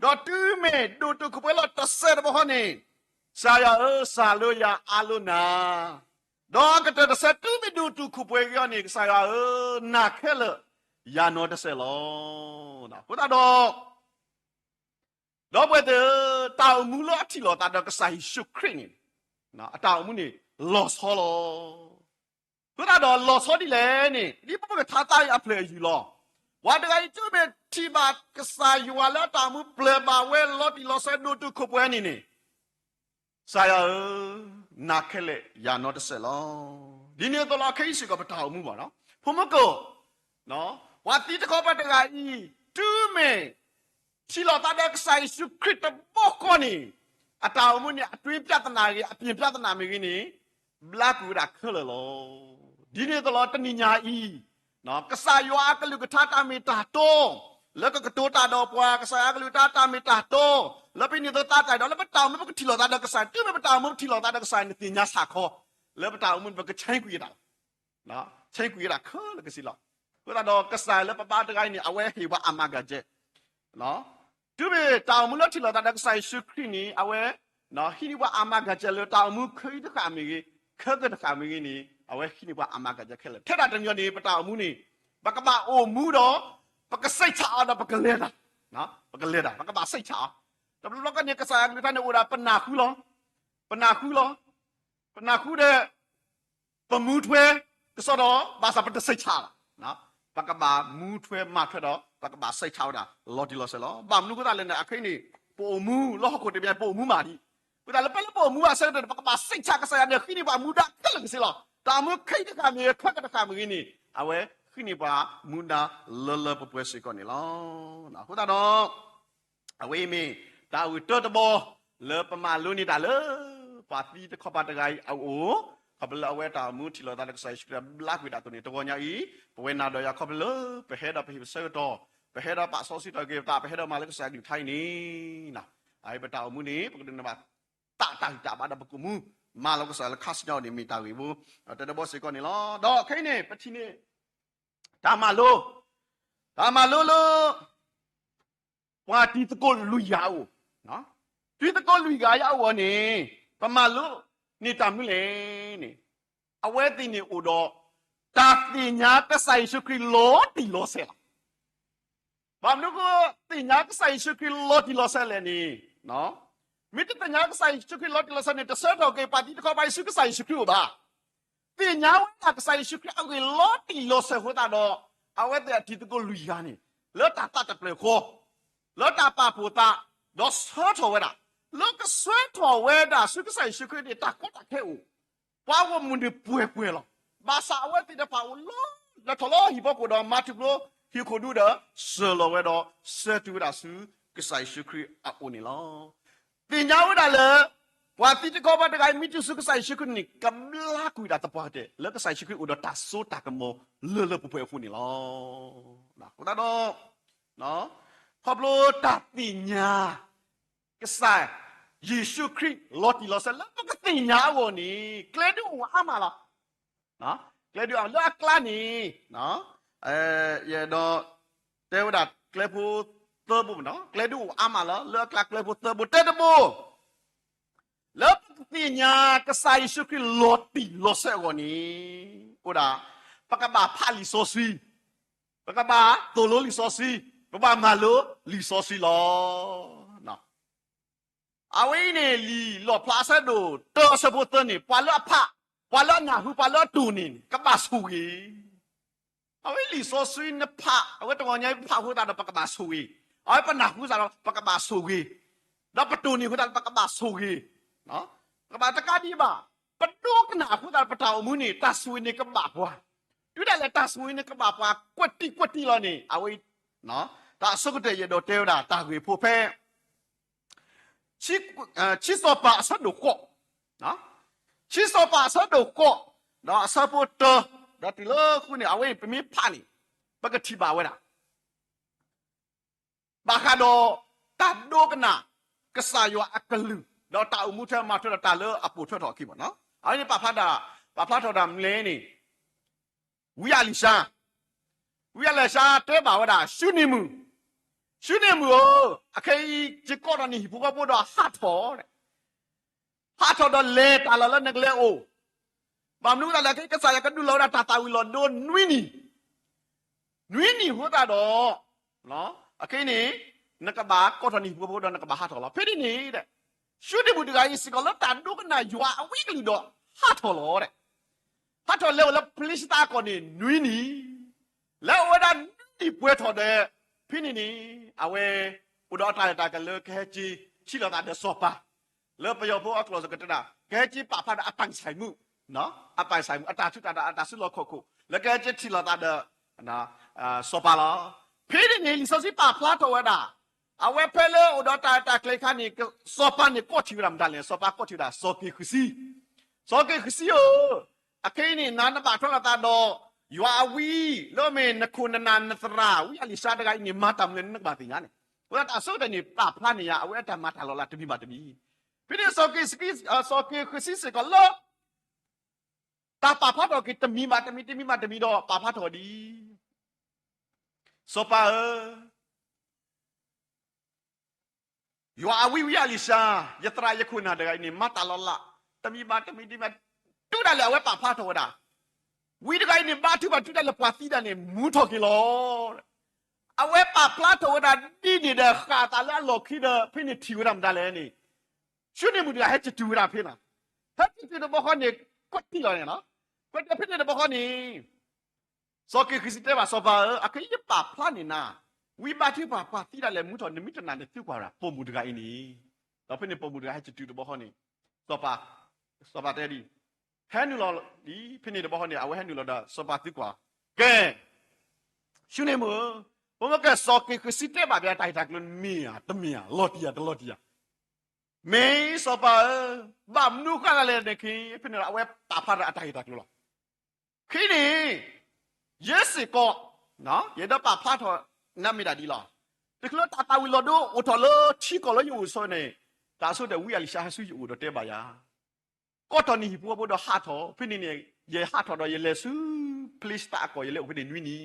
ဒီးတုၤမ့ၢ်ဒိၣ်တုာ်ခိၣ်ပှဲၤလီၤတစဲးတဘျီဃီန့ၣ်, ကစၢ်ယွၤဧၢ, စၢ်လၢယၤအါလၢနၤ, ဒီးကတၢၢ်တစဲး တုၤမ့ၢ်ဒိၣ်တုာ်ခိၣ်ပှဲၤက့ၤအီၤန့ၣ်, ကစၢ်ယွၤဧၢ, နၤခဲလၢာ်ယၤနီတစဲးလီၤ. အဃိသတးဒီး ဒီပုၢ်ဝဲၢ်သ့ၣ်ဧၢ, တၢ်အိၣ်မူလၢအထံၣ်လိာ်သးဒီးကစၢ်ယ့ၣ်ၡူးခရံာ်န့ၣ်, အတၢ်အိၣ်မူန့ၣ် လီၤဆီလီၤ. အဃိသတးဒီးလီၤဆီဒ်လဲၣ်န့ၣ်, ဒ်ပမ့ၢ်ကထါသးအံၤအဖျၢၣ်အယုၢ်လီၤ. ပှၤတဂၤအံၤတုၤမ့ၢ်ထံၣ်ဘၣ်ကစၢ်ယွၤလၢအတၢ်အိၣ်မူပျၢၤဘၣ်ဝဲ လီၤတံၢ်လီၤဆဲး ဒိၣ်တုာ်ခိၣ်ပှဲၤန့ၣ်န့ၣ်, ကစၢ်ယွၤဧၢ, နၤခဲလၢာ်ယၤနီတစဲးလီၤ. ဒ်န့ၣ်အသိးလီၤ ခဲအံၤစ့ၢ်ကီးပတၢ်အိၣ်မူဘၣ်နီၤ, ဖိမုၣ်ကိၣ်, ပှၤသံတခီပၤတဂၤအံၤ, တုၤမ့ၢ်ထံၣ်လိာ်သးဒီးကစၢ်ယ့ၣ်ၡူးခရံာ်တဘျီဃီန့ၣ်, အတၢ်အိၣ်မူန့ၣ် အတွင်းပြဿနာဂ့ၤ အပြင်ပြဿနာမ့ၢ်ဂ့ၤန့ၣ်, ဘျါကွံာ်ဝဲဒၣ်ခဲလၢာ်လီၤ. ဒ်န့ၣ်အသိးလီၤ တနံၤညါအံၤ, ကစၢ်ယွၤအကလုၢ်ကထါတၢ်မ့ၢ်တၢ်တီ လၢကကတိၤတၢ်ဒီးပှၤ, ကစၢ်ယွၤအကလုၢ်ကထါတၢ်မ့ၢ်တၢ်တီ လၢပဟံးန့ၢ်သးတၢ်ဒီး လၢပတၢ်အိၣ်မူပကထံၣ်လိာ်သးဒီးကစၢ်, တုၤမ့ၢ်ပတၢ်အိၣ်မူပထံၣ်လိာ်သးဒီးကစၢ်န့ၣ် သ့ၣ်ညါစ့ၢ်ကီး, လၢပတၢ်အိၣ်မူန့ၣ် ပကဆဲးကွံာ်တၢ် ဆဲးကွံာ်ဝဲဒၣ်ခဲလၢာ်ကစ့ၢ်လီၤ. အဃိသတးဒီးကစၢ်လၢပဘါတဂၤအံၤန့ၣ် အဝဲဟ့ၣ်ပှၤအမၤကၤကဲး, တုၤမ့ၢ်တၢ်အိၣ်မူလၢထံၣ်လိာ်သးဒီးကစၢ်ယ့ၣ်ၡူးခရံာ်န့ၣ် အဝဲဟံးန့ၢ်ပှၤအမၤကၤကဲးလၢတၢ်အိၣ်မူခဲအံၤတဃၣ်မ့ၢ်ဂ့ၤ, ခဲကတဃၣ်မ့ၢ်ဂ့ၤန့ၣ် အဝဲဟံးန့ၢ်ပှၤအမၤကၤကဲးခဲလၢာ်. ထဲဒၣ်တမံၤန့ၣ် ပတၢ်အိၣ်မူန့ၣ် ပကဘၣ်အိၣ်မူဒီး ပကစိတ်ချအီၤဒီးပကလဲၤတၢ်, ပကလဲၤတၢ်, ပကဘၣ်စိတ်ချအီၤ. တဘျီဘျီကန့ၣ် ကစၢ်ယွၤအကလုၢ်ကထါန့ၣ် အိၣ်ဒၣ်ပနၢ်ဃုလီၤ, ပနၢ်ဃုလီၤ, ပနၢ်ဃုဒီး ပမူထွဲကစီဒီး ဘၣ်ဆၣ်ပတစိတ်ချဘၣ်. ပကဘၣ်မူထွဲမၤထွဲဒီး ပကဘၣ်စိတ်ချဝဲဒၣ် လီၤတံၢ်လီၤဆဲးလီၤ. ဘၣ်မနုၤအဃိသတးလဲၣ်န့ၣ် အခဲအံၤန့ၣ် ပအိၣ်မူလၢဟီၣ်ခိၣ်တဘ့ၣ် ပအိၣ်မူမးဒံး, အဃိသတးလၢပလၢပအိၣ်မူဘၣ်ဆၢကတီၢ်န့ၣ် ပကဘၣ်စိတ်ချ ကစၢ်ယွၤန့ၣ် ဟံးန့ၢ်ပှၤမူဒါခဲလၢာ်ကစ့ၢ်လီၤ. တၢ်အိၣ်မူခဲအံၤတဃၣ်မ့ၢ်ဂ့ၤ ခဲကတဃၣ်မ့ၢ်ဂ့ၤန့ၣ် အဝဲဟံးန့ၢ်ပှၤမူဒါလၢလၢပှဲၤပှဲၤစ့ၢ်ကီးန့ၣ်လီၤ. အဃိသတးဒီး အဝဲအံၤမ့ၢ်တၢ်ဂ့ၢ်တၢတဘီ လၢပမၤလိန့ၢ်တၢ်လၢ ပှၤသံတခီပၤတဂၤအံၤအအိၣ်, ခီဖျိလၢအဝဲတၢ်အိၣ်မူထံၣ်လိာ်သးဒီးကစၢ်ယ့ၣ်ၡူးခရံာ်ဘျါကွံာ်ဒၣ်အသိးန့ၣ် တဂီၤညါအံၤ ပဝဲနၤဒီးယၤခီဖျိလၢ ပဟဲဒီးပဟ့ၣ်ပဆၢကတီၢ်, ပဟဲဒီးပာ်စီဆှံထီၣ်က့ၤပသး ပဟဲဒီးမၤလၢကစၢ်ယွၤအကလုၢ်ကထါအံၤန့ၣ်, အအံၤပတၢ်အိၣ်မူန့ၣ် ပကဒိးန့ၢ်ဘၣ် တၢ်တၢ်ဂံၢ်တၢ်ဘါဒီးပကအိၣ်မူ မၤလီၤကစၢ်လၢခါဆူညါအံၤန့ၣ် မ့ၢ်တၢ်ဂ့ၢ်ဖိ တၢတဘီစ့ၢ်ကီးန့ၣ်လီၤ. ဒီးခဲအံၤန့ၣ် ပထံၣ်န့ၢ် တၢ်မၤလိ, တၢ်မၤလိလၢ ပှၤတံၤသကိးလွံၢ်ဂၤအအိၣ်, တံၤသကိးလွံၢ်ဂၤအံၤအဂီၢ်န့ၣ် ပမၤလိန့ၢ်တၢ်မနုၤလဲၣ်န့ၣ်, အဝဲသ့ၣ်န့ၣ်အိၣ်ဒီး တၢ်သ့ၣ်ညါကစၢ်ယ့ၣ်ၡူးခရံာ်လီၤတံၢ်လီၤဆဲးလီၤ. ဘၣ်မနုၤဃိ သ့ၣ်ညါကစၢ်ယ့ၣ်ၡူးခရံာ်လီၤတံၢ်လီၤဆဲးလဲၣ်န့ၣ်, မ့ၢ်တသ့ၣ်ညါကစၢ်ယ့ၣ်ၡူးခရံာ်လီၤတံၢ်လီၤဆဲးန့ၣ် တဆၢထီၣ်က့ၤပှၤသံတခီပၤအံၤဆူကစၢ်ယ့ၣ်ၡူးခရံာ်အအိၣ်ဘၣ်. သ့ၣ်ညါဝဲဒၣ်ကစၢ်ယ့ၣ်ၡူးခရံာ်အဂ့ၢ်လီၤတံၢ်လီၤဆဲးအဃိသတးဒီး အဝဲသ့ၣ်အတံၤသကိးလွံၢ်ဂၤန့ၣ် လၢတၢ်သးတဖျၢၣ်ဃီ လၢတၢ်ပာ်ဖှိၣ်သး ဒီးဆၢထီၣ်ဝဲဒၣ် လၢကဆၢထီၣ်ဝဲဒၣ်ဆူကစၢ်ယ့ၣ်ၡူးခရံာ်န့ၣ် တၢ်ကီတၢ်ခဲအိၣ် ပှၤဂီၢ်မုၢ်န့ၣ်ပှဲၤပှဲၤလီၤ. ဘၣ်ဆၣ်အဝဲသ့ၣ်တဖၣ်အိၣ်လီၤ လဲၤထီၣ်လၢဟံၣ်ဖီခိၣ်ဒီးမၤထူၣ်ဖျိဟံၣ်ခိၣ်ဒူဒီး စၢလီၤဝဲဒီး ဆၢတုၤဝဲဒၣ်ဆူကစၢ်ယ့ၣ်ၡူးခရံာ်အအိၣ်န့ၣ်လီၤ. သ့ၣ်ညါဝဲဒၣ်လၢ ပှၤသံတခီပၤတဂၤအံၤ မ့ၢ်တုၤဆူကစၢ်ယ့ၣ်ၡူးခရံာ်န့ၣ် ကဘျါကွံာ်ဒၣ်သပှၢ်ကတၢၢ် လၢကစၢ်ယ့ၣ်ၡူးခရံာ်အိၣ်ဒီးတၢ်စိတၢ်ကမီၤလၢလၢပှဲၤပှဲၤအဃိန့ၣ်လီၤ. အဃိသတးဒီး ခီဖျိတၢ်သ့ၣ်ညါ ကစၢ်ယ့ၣ်ၡူးခရံာ်လီၤတံၢ်လီၤဆဲးလၢပကသ့ၣ်ညါအဂီၢ်န့ၣ် ကျဲဒုးအိၣ်အါမးလီၤ. ကျဲဒုးအိၣ်လၢအကျါန့ၣ် ယအဲၣ်ဒိးတဲဝဲဒၣ်ကျဲဖိသၢဘိမ့ၢ်နီၤ, ကျဲဒုးအိၣ်အါမးလီၤ. လၢအကျါကျဲဖိသၢဘိ တဲတဘိ လၢပကသ့ၣ်ညါကစၢ်ယ့ၣ်ၡူးခရံာ်လီၤတံၢ်လီၤဆဲးအဂီၢ်န့ၣ် အိၣ်ဒၣ် ပကဘၣ်ဖးလံာ်စီဆှံ, ပကဘၣ်သိၣ်လိလံာ်စီဆှံ, ပဘၣ်မၤလိလံာ်စီဆှံလီၤ. အဝဲအံၤန့ၣ် လံာ်လီၣ်ဖျါအဆၢဒိၣ်တၢအဆၢဖိသၢန့ၣ် ပှၤလၢအဖး, ပှၤလၢအနၢ်ဟူ ပှၤလၢအတိၢ်န့ၣ် ကဘၣ်ဆိၣ်ဂ့ၤ. အဝဲလံာ်စီဆှံနဖး အဝဲတဂီၤညါအံၤ ပဖးအဃိသတးဒီး ပကဘၣ်ဆိၣ်ဂ့ၤ, အဝဲပနၢ်ဟူသတးဒီး ပကဘၣ်ဆိၣ်ဂ့ၤ, ဒီးပတိၢ်န့ၢ်အဃိသတးဒီး ပကဘၣ်ဆိၣ်ဂ့ၤ, ပကဘၣ်တကးဒံးဘၣ်, ပဒိကနၣ်အဃိသတးဒီး ပတၢ်အိၣ်မူန့ၣ် တၢ်ဆိၣ်ဂ့ၤန့ၣ်ကဘၣ်ပှၤ, တုၤဒၣ်လဲာ်တၢ်ဆိၣ်ဂ့ၤန့ၣ်ကဘၣ်ပှၤ ကွဲးတံာ်ကွဲးတံာ်လီၤန့ၣ် အဝဲ တၢ်အဆိကတၢၢ်ယအဲၣ်ဒိးတဲဝဲဒၣ် တၢ်ဂ့ၢ်ဖိဖဲ ခံစီၤပၤအဆၢဒိၣ်ဃိး, ခံစီၤပၤအဆၢဒိၣ်ဃိး ဒီးအဆၢဖိတၢ ဒီးတုၤလၢဃုန့ၣ် အဝဲအံၤပမ့ၢ်ဖးန့ၣ် ပကထံၣ်ဘၣ်ဝဲဒၣ် ဘၣ်ဃးဒီးတၢ်ဒိကနၣ် ကစၢ်ယွၤအကလုၢ် ဒီးတၢ်အိၣ်မူထဲမၤထွဲဒီးတၢ်လၢအပိာ်ထွဲထီၣ်အခံဘၣ်နီၤ. အဝဲန့ၣ်ပာ်ဖျါတၢ်, ပာ်ဖျါထီၣ်တၢ်မနုၤလဲၣ်န့ၣ် ဝံအလံၤၡါ, ဝံအလံၤၡါတဲဘၣ်ဝဲဒၣ် ၡူနံၤမုၣ်, ၡူနံၤမုၣ်ဧၢ, အခဲအံၤ ယကိးထီၣ်နဟံၣ်ဖိဃီဖိဒီးဟးထီၣ် ဟးထီၣ်ဒီးလဲၤတၢ်လီၢ်လၢနကလဲၤအိၣ်, ဘၣ်မနုၤအဃိသတးလဲၣ် ခဲအံၤကစၢ်ယွၤကဒုးလီၤဝဲဒၣ်တၢ်သၣ်ဝံၤလီၤဒိနွံနံၤ, နွံနံၤအဃိသတးဒီး အခဲအံၤန့ၣ် နကဘၣ်ကိးထီၣ်နဟံၣ်ဖိဃီဖိဒီးနကဘၣ်ဟးထီၣ်လီၤ. ဖဲန့ၣ်န့ၣ် ၡူနံၤမုၣ်တဂၤအံၤစ့ၢ်ကီးလၢတၢ်ဒိကနၣ်ယွၤအဝံအကလုၢ်ဒီးဟးထီၣ်လီၤ. ဟးထီၣ်လဲၤအိၣ်လၢဖလ့ၡသးအကီၢ်န့ၣ်နွံနံၤ, လဲၤအိၣ်ဝဲဒၣ်နွံနံၤပှဲၤထီၣ်ဒီး ဖဲန့ၣ်န့ၣ် အဝဲအိၣ်ဒီးအတၢ်ရဲၣ်တၢ်ကျဲၤလၢကဟဲက့ၤထံၣ်လိာ်သးဒီးစီၤပၤ, လၢပယီၤဖိအကျိာ်စ့ၢ်ကီးတဲဒၣ် ကဟဲက့ၤပာ်ဖျါဒီးအပၢ်ဆံးမုၣ်, အပၢ်ဆံးမုၣ် အတၢ်ထူးတၢ်တီၤအတၢ်စုလီၢ်ခီၣ်ခိၣ် လၢကဟဲက့ၤထံၣ်လိာ်သးဒီး စီၤပၤလီၤ. ဖဲန့ၣ်န့ၣ် လံာ်စီဆှံပာ်ဖျါထီၣ်ဝဲဒၣ် အဝဲဖဲလၢအိၣ်ဒီးတၢ်ရဲၣ်တၢ်ကျဲၤအခါန့ၣ် စီၤပၤန့ၣ်ကိးထီၣ်ဝဲဒၣ်မတၤလဲၣ်, စီၤပၤကိးထီၣ်ဝဲဒၣ် စီၤက့ၤဃုာ်စံ, စီၤက့ၤဃုာ်စံဧၢ, အခဲအံၤန့ၣ် နၤနဘၣ်ထွဲလိာ်သးဒီး ယွၤအဝံ လၢအမ့ၢ်နခိၣ်နနၢ်နသရၣ် ဝံအလံၤၡါတဂၤအံၤန့ၣ် မၤတၢ်မနုၤလဲၣ်နကဘၣ်သ့ၣ်ညါန့ၣ်, အဃိသတးတၢ်အဆိကတၢၢ်န့ၣ် ပာ်ဖျါန့ၢ်ယၤ အဝဲအတၢ်မၤတၢ်လီၤလးတမံၤဘၣ်တမံၤ, ဖဲန့ၣ် စီၤက့ၤဃုာ်စံစ့ၢ်ကီးလၢ တၢ်ပာ်ဖျါထီၣ်က့ၤတမံၤဘၣ်တမံၤ တမံၤဘၣ်တမံၤဒီးပာ်ဖျါထီၣ်ဒ် စီၤပၤဧၢ, ယွၤအဝံဝံအလံၤၡါ, ယသရၣ်ယခိၣ်နၢ်တဂၤအံၤန့ၣ် မၤတၢ်လီၤလး တမံၤဘၣ်တမံၤ တမံၤဘၣ်, တုၤဒၣ်လဲာ်အဝဲပာ်ဖျါထီၣ်ဝဲဒၣ်, ဝံတဂၤအံၤန့ၣ် ဘါထုကဖၣ်တုၤဒၣ်လဲာ်ပှၤသံဒၣ်န့ၣ် မူထီၣ်က့ၤလီၤ. အဝဲပာ်ဖျါထီၣ်ဝဲဒၣ်ဒ်န့ၣ်ဒီး ဃာ်အသးလၢအလီၢ်ခံဒီး ဖဲန့ၣ်ထံၣ်ဝဲဒၣ်မတၤလဲၣ်န့ၣ်, ၡူနံၤမုၣ်တဂၤဟဲက့ၤတုၤဝဲဒၣ်ဖဲန့ၣ်, ဟဲက့ၤတုၤတဘျီဃီန့ၣ် ကွဲးတံာ်လီၤန့ၣ်လီၤ. ကွဲးတံာ်ဖဲန့ၣ်တဘျီဃီန့ၣ် စီၤက့ၤဃုာ်စံတဲဘၣ်စီၤပၤဧၢ, အခဲအံၤယပာ်ဖျါန့ၢ်နၤ, ဝံဘါထုကဖၣ်ပှၤသံဒၣ်လဲာ်မူထီၣ် နမ့ၢ်တနာ်န့ၣ် သုကွၢ်ဝဲဒၣ် ပိာ်မုၣ်တဂၤအံၤန့ၣ်, ဒီးဖဲန့ၣ်ပိာ်မုၣ်တဂၤဟဲက့ၤတုၤတဘျီဃီန့ၣ်, စီၤပၤ, စီၤပၤတဲဒ်အံၤ, ဟဲနုာ်လီၤဒ်ဖဲန့ၣ်တဘျီဃီန့ၣ် အဝဲဟဲနုာ်လီၤဒီး စီၤပၤသံကွၢ်, ကဲ ၡူနံၤမုၣ်ဧၢ, ဖိမုၣ်ကဲစီၤက့ၤဃုာ်စံတဲဘၣ်ပှၤတၢ်ဂ့ၢ်တၢ်ကျိၤမ့ၢ်ဧါ တမ့ၢ်ဧါ လီၤတံၢ်ဧါ တလီၤတံၢ်ဧါ, မ့ၢ်စီၤပၤဧၢ, ဘၣ်မနုၤဃိသတးလဲၣ်န့ၣ် ခဲအံၤဖဲန့ၣ်ဒီး အဝဲပာ်ဖျါထီၣ်အတၢ်ဂ့ၢ်တၢ်ကျိၤလီၤ. ခဲအံၤန့ၣ် ယဲစ့ၢ်ကီး ယအဲၣ်ဒိးပာ်ဖျါထီၣ်နၤမ့ၢ်ဒၣ်ဒ်လီၤ. တချုးလၢတၢ်သၣ်ဝံၤလီၤဒိအိၣ်ထီၣ်လၢထံကီၢ်လၢယအိၣ်ဆိန့ၣ်, တၢ်အဆိကတၢၢ်ဝံအလံၤၡါဟဲဆူယအိၣ်ဒီးတဲဘၣ်ယၤ, ကိးထီၣ်နဟံၣ်ဖိဃီဖိဒီးဟးထီၣ်, ဖဲန့ၣ်န့ၣ် ယဟးထီၣ်ဒီးယလဲၤဆူ ဖလ့ၡသးအကီၢ် ယလဲၤအိၣ်ဖဲန့ၣ်နွံနံၤ,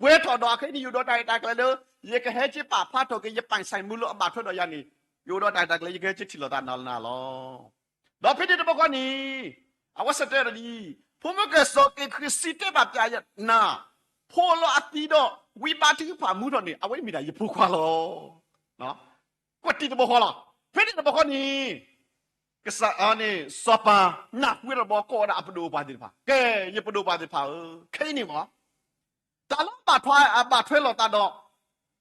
ပှဲၤထီၣ်ဒီးအခဲအံၤန့ၣ် ယအိၣ်ဒီးတၢ်ရဲၣ်တၢ်ကျဲၤလၢ ယကဟဲက့ၤပာ်ဖျါထီၣ်က့ၤ ယပၢ်ဆံးမုၣ်လၢအဘၣ်ထွဲဒီးယၤန့ၣ်, ယအိၣ်ဒီးတၢ်ရဲၣ်တၢ်ကျဲၤ ယကဟဲက့ၤထံၣ်လိာ်သးနၤလီၤ. ဒီးဖဲန့ၣ်တဘျီဃီန့ၣ် အဝဲစံးတဲဒ်အံၤ, ဖိမုၣ်ကဲစီၤက့ၤဃုာ်စံတဲဘၣ်ပှၤနၤ, ဖိလၢအသံဒီး ဝံဘါထုကဖၣ်မူထီၣ်န့ၣ် အဝဲမ့ၢ်ဒၣ်ယဖိခွါလီၤ. ကွဲးတံာ်တဘျီဃီလီၤ. ဖဲန့ၣ်တဘျီဃီန့ၣ် ကစၢ်န့ၣ် စီၤပၤနၢ်ဟူဝဲတဘျီ ကိးဝဲဒၣ်အပဒိၣ်ပှၤသ့ၣ်တဖၣ်, ကဲ ယပဒိၣ်ပှၤသ့ၣ်တဖၣ်ဧၢ, ခဲအံၤန့ၣ်မ့ၢ် တၢ်လၢအဘၣ်ထွဲ အဘၣ်ထွဲလိာ်သးဒီး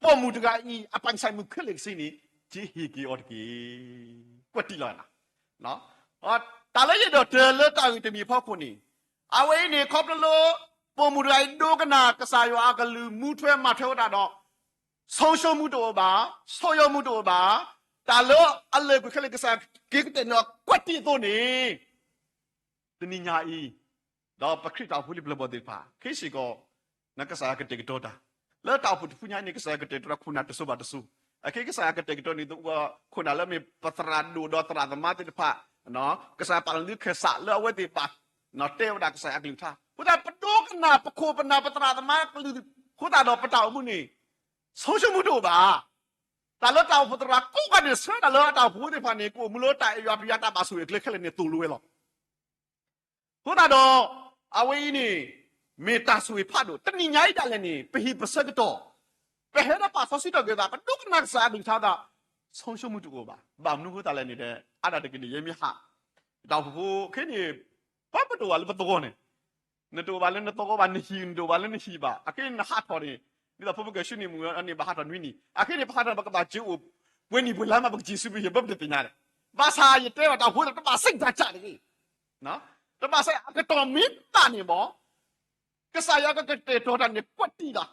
ပိာ်မုၣ်တဂၤအံၤ အပၢ်ဆံးမုၣ်ခဲလၢာ်ကစ့န့ၣ် ကဟ့ၣ်က့ၤအီၤတက့ၢ်. ကွဲးတံာ်လီၤ. တၢ်လၢယအဲၣ်ဒိးတဲလၢတၢ်ဂ့ၢ်တမံၤအဖီခိၣ်န့ၣ်, အဝဲအံၤန့ၣ် ခီဖျိလၢ ပိာ်မုၣ်တဂၤအံၤဒိကနၣ်ကစၢ်ယွၤအကလုၢ် မူထွဲမၤထွဲဝဲဒၣ်ဒီး ဆုံးရှုံးမှုတအိၣ်ဘၣ်, ဆုတ်ယုတ်မှုတအိၣ်ဘၣ်, တၢ်လၢအလၢာ်ကွံာ်ခဲလၢာ် ကစၢ်ယွၤက့ၤကတဲာ်န့ၢ်အီၤကွဲးတံၢ်အသိးန့ၣ်, တနံၤညါအံၤ, ဒီးပခရံာ်တၢ်အိၣ်ဖှိၣ်လံပျၢၤဘီၣ်သ့ၣ်တဖၣ် ခဲစ့ၢ်ကီး, ကစၢ်ယွၤကတဲာ်ကတီၤတၢ်, လၢတၢ်အိၣ်ဖှိၣ်တဖုညါအံၤန့ၣ် ကစၢ်ယွၤကတဲာ်ကတီၤခိၣ်နၢ်တစိၤဘၣ်တစိၤ, အခဲကစၢ်ယွၤကတဲာ်ကတီၤန့ၣ် ခိၣ်နၢ်လၢအမ့ၢ်ပသရၣ်ဒိၣ်ဒီးသရၣ်သမါသ့ၣ်တဖၣ်, ကစၢ်ယွၤပာ်လီၤလၢခဲစးလၢအဝဲသ့ၣ်ဘၣ်တဲဝဲဒၣ်ကစၢ်ယွၤအကလုၢ်ကထါ, အဃိသတး ပဒိကနၣ်ပခိၣ်ပနၢ်ပသရၣ်သမါကလုၢ်, အဃိသတးဒီးပတၢ်အိၣ်မူန့ၣ်, ဆုံးရှုံးမှုတအိၣ်ဘၣ်. တၢ်လၢတၢ်အိၣ်ဖှိၣ်သရၣ်ကိးဂၤန့ၣ် ဆှၢတၢ်လၢအတၢ်အိၣ်ဖှိၣ်သ့ၣ်တဖၣ်န့ၣ် ကအိၣ်မူလၢတၢ်အဲၣ်ယွၤပယွၤတၢ်ဘၣ်ဆိၣ်ဂ့ၤအကျဲခဲလၢာ်န့ၣ်သိၣ်လိဝဲလီၤ. အဃိသတးဒီး, အဝဲအံၤန့ၣ်, မ့ၢ်တၢ်ဆိၣ်ဂ့ၤဖးဒိၣ် တနံၤညါအံၤဒၣ်လဲာ်န့ၣ် ပဟ့ၣ်ပဆၢကတီၢ်, ပဟဲဒီးပာ်စီဆှံထီၣ်က့ၤသး ပဒိကနၣ်ကစၢ်အကလုၢ်ကထါသး, ဆုံးရှုံးမှုတအိၣ်ဘၣ်. ဘၣ်မနုၤအဃိသတးလဲၣ်န့ၣ်ဒီး အါဒၣ်တက့ၢ်န့ၣ် ယဲမ့ၢ်ဟး, တၢ်အိၣ်ဖှိၣ်ဖိခဲန့ၣ်, ပှၤပတအိၣ်ဘၣ်လၢပသဝီန့ၣ် နတအိၣ်ဘၣ်လၢနသဝီဘၣ်, နဟံၣ်နတအိၣ်ဘၣ်လၢနဟံၣ်ဘၣ်. အခဲအံၤနဟးထီၣ်န့ၣ်, ဒ်သိးဖိမုၣ်ကဲၣ်ဆူနံၣ်မုၢ်န့ၣ် ဘၣ်ဟးထီၣ်နွံနံၣ်, အခဲအံၤန့ၣ် ပဟးထီၣ်န့ၣ် ပကဘၣ်စၢၤအိၣ်, ပှဲၤနံၣ်ပှဲၤလါမး ပကစံးဆူပယဲၢ်ဘၣ်ပတသ့ၣ်ညါဒီး, ဘၣ်ဆၣ်ယတဲဘၣ်တၢ်အိၣ်ဖှိၣ်သရၣ် တဘၣ်စံးတၢ်စၢ်တဂ့ၤ, တဘၣ်စံး အကတီၢ်မ့ၢ်ဘၣ်န့ၣ်မး, ကစၢ်ယွၤကကတဲာ်ကတီၤတၢ်န့ၣ် ကွဲးတံၢ်လီၤ.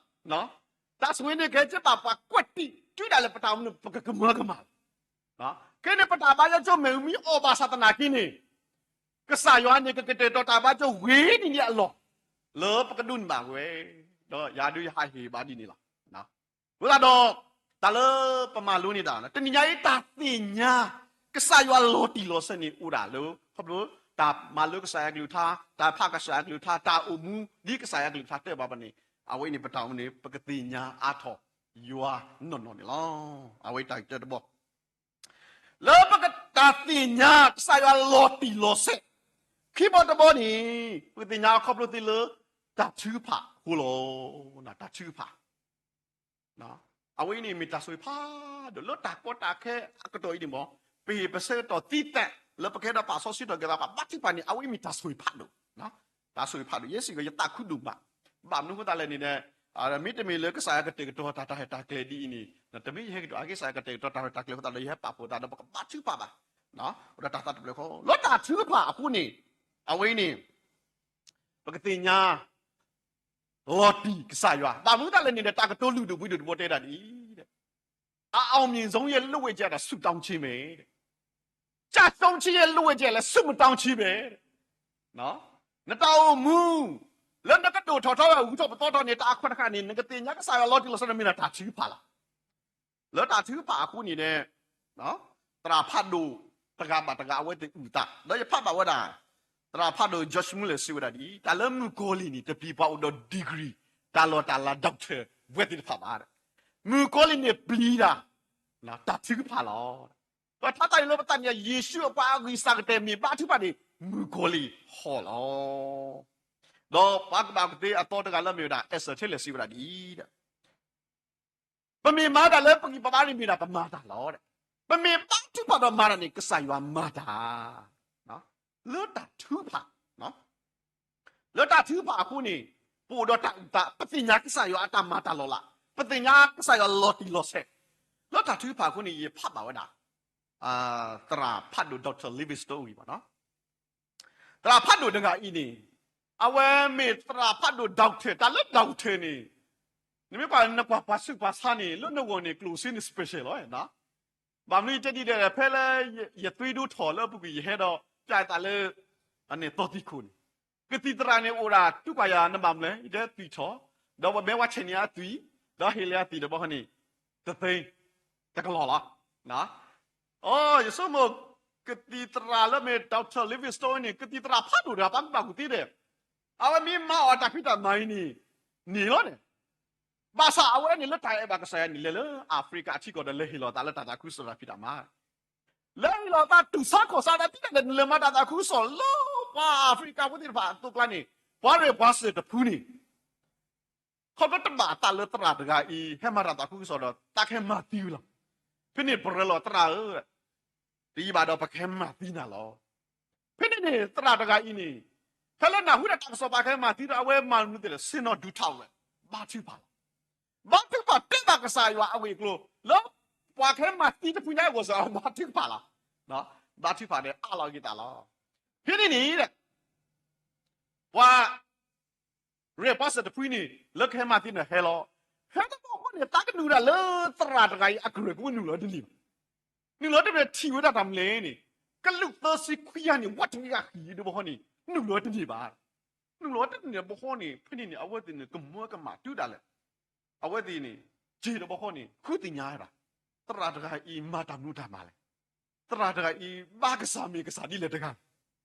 တၢ်ဆိၣ်ဂ့ၤန့ၣ် ကဟဲက့ၤဘၣ်ပှၤကွဲးတံၢ် တုၤဒၣ်လဲာ်ပတၢ်အိၣ်မူန့ၣ် ပကကမၢကမၣ်လီၤ. ခဲအံၤန့ၣ် ပတၢ်ဘါယွၤကၠိမ့ၣ်အူမ့ၢ်အီၣ်ဘၣ်ဆၣ်သနာ်က့န့ၣ်, ကစၢ်ယွၤန့ၣ် ကကတဲာ်ကတီၤတၢ်ဘါယွၤကၠိဝဲဒ်န့ၣ်အလီၢ်, လၢပကဒိးန့ၢ်ဘၣ်ဝဲ, ဒီးယၤဒုးယဟးဟ့ၣ်ဘၣ်ဒ်န့ၣ်လီၤ. အဃိသတးဒီး, တၢ်လၢပမၤလိန့ၢ်တၢ် တနံၤညါအံၤ တၢ်သ့ၣ်ညါ ကစၢ်ယွၤလီၤတံၢ်လီၤဆဲးန့ၣ်အိၣ်ဒၣ်လၢ ခီဖျိ တၢ်မၤလိကစၢ်ယွၤကလုၢ်ကထါ, တၢ်ဖးကစၢ်ယွၤကလုၢ်ကထါ, တၢ်အိၣ်မူဒ်ကစၢ်ယွၤကလုၢ်ကထါတဲဘၣ်ပှၤန့ၣ်, အဝဲအံၤန့ၣ် ပတၢ်အိၣ်မူန့ၣ် ပကသ့ၣ်ညါအါထီၣ်ယွၤနီၢ်နီၢ်န့ၣ်လီၤ. အဝဲတၢ်ဂ့ၢ်တၢတဘီ လၢပကတၢ်သ့ၣ်ညါ ကစၢ်ယွၤလီၤတံၢ်လီၤဆဲး, ခံဘီတဘီန့ၣ် ပကသ့ၣ်ညါအခီဖျိသ့လၢ တၢ်ထုကဖၣ်အဃိလီၤ. တၢ်ထုကဖၣ် အဝဲအံၤန့ၣ်မ့ၢ်တၢ်ဆိၣ်ဂ့ၤဖးဒိၣ် လၢတၢ်ကီတၢ်ခဲအကတီၢ်အံၤန့ၣ်မ့ၢ်, ပဟ့ၣ်ပဆၢကတီၢ်သံသး လၢပကဟဲဒီးပာ်စီဆှံထီၣ်က့ၤသး ပှၤဘါထုကဖၣ်န့ၣ် အဝဲအံၤမ့ၢ်တၢ်ဆိၣ်ဂ့ၤဖးဒိၣ်, တၢ်ဆိၣ်ဂ့ၤဖးဒိၣ် ယဲစ့ၢ်ကီး ယသးခုဒိၣ်မး, ဘၣ်မနုၤအဃိသတးလဲၣ်န့ၣ်ဒီး, မ့တမ့ၢ်လၢကစၢ်ယွၤကတဲာ်ကတီၤတၢ် တၢ်ဟဲတၢ်ကျဲၤဒ်အံၤန့ၣ်, တမ့ၢ်ယဟဲက့ၤဒီး အကစၢ်ယွၤကတဲာ်ကတီၤတၢ်ဟဲတၢ်ကျဲၤအဃိသတးဒီး ယဟဲပာ်ဖှိၣ်သးဒီး ပကဘါထုကဖၣ်ဘၣ်, အိၣ်ဒီးတၢ်သးတဖျၢၣ်ဃီ လၢတၢ်ထုကဖၣ်အဃိန့ၣ်, အဝဲအံၤန့ၣ် ပကသ့ၣ်ညါ လီၤတံၢ်ကစၢ်ယွၤ ဘၣ်မနုၤအဃိသတးလဲၣ်န့ၣ်ဒီး တၢ်ကတိၤလုၢ်ဒိၣ်ပှ့ၤဒိၣ်တဘီတဲဒၣ်ဒ်အံၤ, အအောင်မြင်ဆုံးရဲ့ လက်ဝက်ကျန်တာ ဆုတောင်းခြင်းပဲ, ကျရှုံးခြင်းရဲ့ လက်ဝက်ကျန် လဲၤဆုမတောင်းခြင်းပဲ, နတၢ်အိၣ်မူ လၢနကဒိၣ်ထီၣ်ထီဝဲ ဂုၤထီၣ်ပသီထီၣ်န့ၣ် တၢ်အခွဲးတၢ်ယာ်န့ၣ် နကသ့ၣ်ညါကစၢ်ယွၤလီၤတံၢ်လီၤဆဲးန့ၣ် မ့ၢ်ဒၣ်တၢ်ထုကဖၣ်လီၤ. လၢတၢ်ထုကဖၣ်အဃိန့ၣ်ဒီး, သရၣ်ဖးဒိၣ်တဂၤဘၣ်တဂၤ အဝဲသ့ၣ်အုၣ်သး ဒီးယဖးဘၣ်ဝဲဒၣ်, သရၣ်ဖးဒိၣ် George Muller စံးဝဲဒၣ်ဒ်အံၤ, တၢ်လၢမုၣ်ကီၤလံၢ်န့ၣ် တပျံၤပှၤအိၣ်ဒီး degree တၢ်လီၢ်တၢ်လၤ doctor ဝဲသ့ၣ်တဖၣ်ဘၣ်, မုၣ်ကီၤလံၢ်န့ၣ်ပျံၤတၢ် တၢ်ထုကဖၣ်လီၤ. ပထါတၢ်အံၤလၢပသးန့ၣ် ယ့ၣ်ၡူးအပှၤအဂံၢ်စၢ်ကတဲာ်မ့ၢ်ဘါထုကဖၣ်န့ၣ် မုၣ်ကီၤလံၢ်ဟီၣ်လီၤ. ဒီးပှၤကဘၣ်ကသ့အသီတဂၤလၢအမ့ၢ်ဝဲဒၣ် Esther Taylor စံးဝဲဒၣ်ဒ်အံၤ, ပမ့ၢ်မၤတၢ်လၢပဂံၢ်ပဘါန့ၣ်မ့ၢ်ဒၣ်ပမၤတၢ်လီၤ. ပမ့ၢ်ဘါထုကဖၣ်ဒီးမၤတၢ်န့ၣ် ကစၢ်ယွၤမၤတၢ် လၢတၢ်ထုကဖၣ်, လၢတၢ်ထုကဖၣ်အဃိန့ၣ်, ပအိၣ်ဒီးတၢ်အုၣ်သး ပသ့ၣ်ညါကစၢ်ယွၤအတၢ်မၤတၢ်လီၤလး, ပသ့ၣ်ညါကစၢ်ယွၤလီၤတံၢ်လီၤဆဲး, လၢတၢ်ထုကဖၣ်အဃိန့ၣ် ယဖးဘၣ်ဝဲဒၣ် သရၣ်ဖးဒိၣ် doctor Livingstone အံၤဘၣ် သရၣ်ဖးဒိၣ်တဂၤအံၤန့ၣ်, အဝဲမ့ၢ်သရၣ်ဖးဒိၣ် doctor တၢ်လၢ doctor န့ၣ်, နမ့ၢ်ကွၢ်နကွၢ်ပှၤဆူးပှၤဆါန့ၣ် လၢနဂီၢ်န့ၣ် ကျိၣ်စ့န့ၣ် special လီၤ. ဘၣ်မနုၤယတဲဒ်လဲၣ် ဖဲလၢယသွံဒိၣ်ထီၣ်လၢအပူၤကွံာ် ယဟဲဒီး ပျဲသးလၢ အန့ၣ်သီသံခိၣ်န့ၣ်, ကသံၣ်သရၣ်န့ၣ်အိၣ်ဒၣ် တူၢ်ကွၢ်ယၤနဘၣ်မနုၤလဲၣ် ယတဲသွံၣ်ထီၣ်, ဒီးပဘဲဝဲဆဲးန့ၢ်အသွံၣ်, ဒီးဟ့ၣ်လၢအသွံၣ်ဒီးဘီန့ၣ်, တသ့, တကလီၢ်လီၤ. အိ ယဆိကမိၣ် ကသံၣ်သရၣ်လၢမ့ၢ် doctor Livingstone န့ၣ် ကသံၣ်သရၣ်ဖးဒိၣ်တဂၤ ပှၤကူၣ်ဘၣ်ကူၣ်သ့ဒီး, အဝဲမ့ၢ်မၤအီၤတၢ်ဖံးတၢ်မၤအံၤန့ၣ်, န့ၣ်လီၤန့ၣ် ဘၣ်ဆၣ်အဝဲန့ၣ်လၢတၢ်အဲၣ်ဘၣ်ကစၢ်ယွၤန့ၣ် လဲၤလၢ Africa အထံကီၢ်ဒီးလဲၤဟ့ၣ်လီၤသးလၢတၢ်သးခုကစီၣ်တၢ်ဖံးတၢ်မၤ, လဲၤဟ့ၣ်လီၤသးတူၢ်ဆါခီၣ်ဆါဒီး တုၤဒၣ်လဲာ်နလဲၤမၤတၢ်သးခုကစီၣ်လၢပှၤ Africa ဖိသ့ၣ်တဖၣ်အသိးကျါန့ၣ်, ပှၤရဲၣ်ပှၤစၢၤတဖုန့ၣ် ခီဖျိတဘၣ်အသးလၢသရၣ်တဂၤအံၤ ဟဲမၤတၢ်သးခုကစီၣ်ဒီး သးကဟဲမၤသံဝဲလီၤ. ဖဲန့ၣ်ပရဲလီၤသရၣ်ဧၢ, တယံာ်ဘၣ်ဒီးပကဟဲမၤသံနၤလီၤ. ဖဲန့ၣ်န့ၣ် သရၣ်တဂၤအံၤန့ၣ်, ဖဲလၢနၢ်ဟူဒၣ်တၢ်ကစီၣ်ပာ်ကဟဲမၤသံဒီး အဝဲမၤမနုၤသ့ၣ်လဲၣ် ဆ့ၣ်နီၤဒုးထီၣ်ဝဲ, ဘါထုကဖၣ်လီၤ. ဘါထုကဖၣ်တဲဘၣ်ကစၢ်ယွၤအဂ့ၢ်အကျိၤ လၢပှၤကဟဲမၤသံတဖုညါအဂီၢ်စ့ၢ် ဘါထုကဖၣ်လီၤ. ဘါထုကဖၣ်ဒီးအးလီၤက့ၤသးလီၤ. ဖဲန့ၣ်န့ၣ် ပှၤ ရဲၣ်ပှၤစၢၤတဖုန့ၣ် လၢကဟဲမၤသံန့ၣ်ဟဲလီၤ. ဟဲတဘျီဃီန့ၣ် သးကနုာ်ဒၣ်လၢသရၣ်တဂၤအံၤအကရၢၢ်ကဝ့ၢ်နုာ်လီၤတန့ၢ်ဘၣ်. နုာ်လီၤတန့ၢ်ထံၣ်ဝဲဒၣ်တၢ်မနုၤလဲၣ်န့ၣ်, ကလူးသၢဆံခွံယၤန့ၣ် ဝးတဂၤဃံၤတဘီဃီန့ၣ် နုာ်လီၤတန့ၢ်ဘၣ်. နုာ်လီၤတန့ၢ်တဘီဃီန့ၣ် ဖဲန့ၣ်န့ၣ် အဝဲသ့ၣ်န့ၣ် ကမၢကမၣ်တုၤဒၣ်လဲာ်. အဝဲသ့ၣ်န့ၣ် က့ၤတဘီဃီန့ၣ် ဃုသ့ၣ်ညါဝဲဒၣ် သရၣ်တဂၤအံၤမၤတၢ်မနုၤတၢ်မၤလဲၣ်, သရၣ်တဂၤအံၤဘၣ်ကစၢ်မ့ၢ်ကစၢ်ဒ်လဲၣ်တဂၤ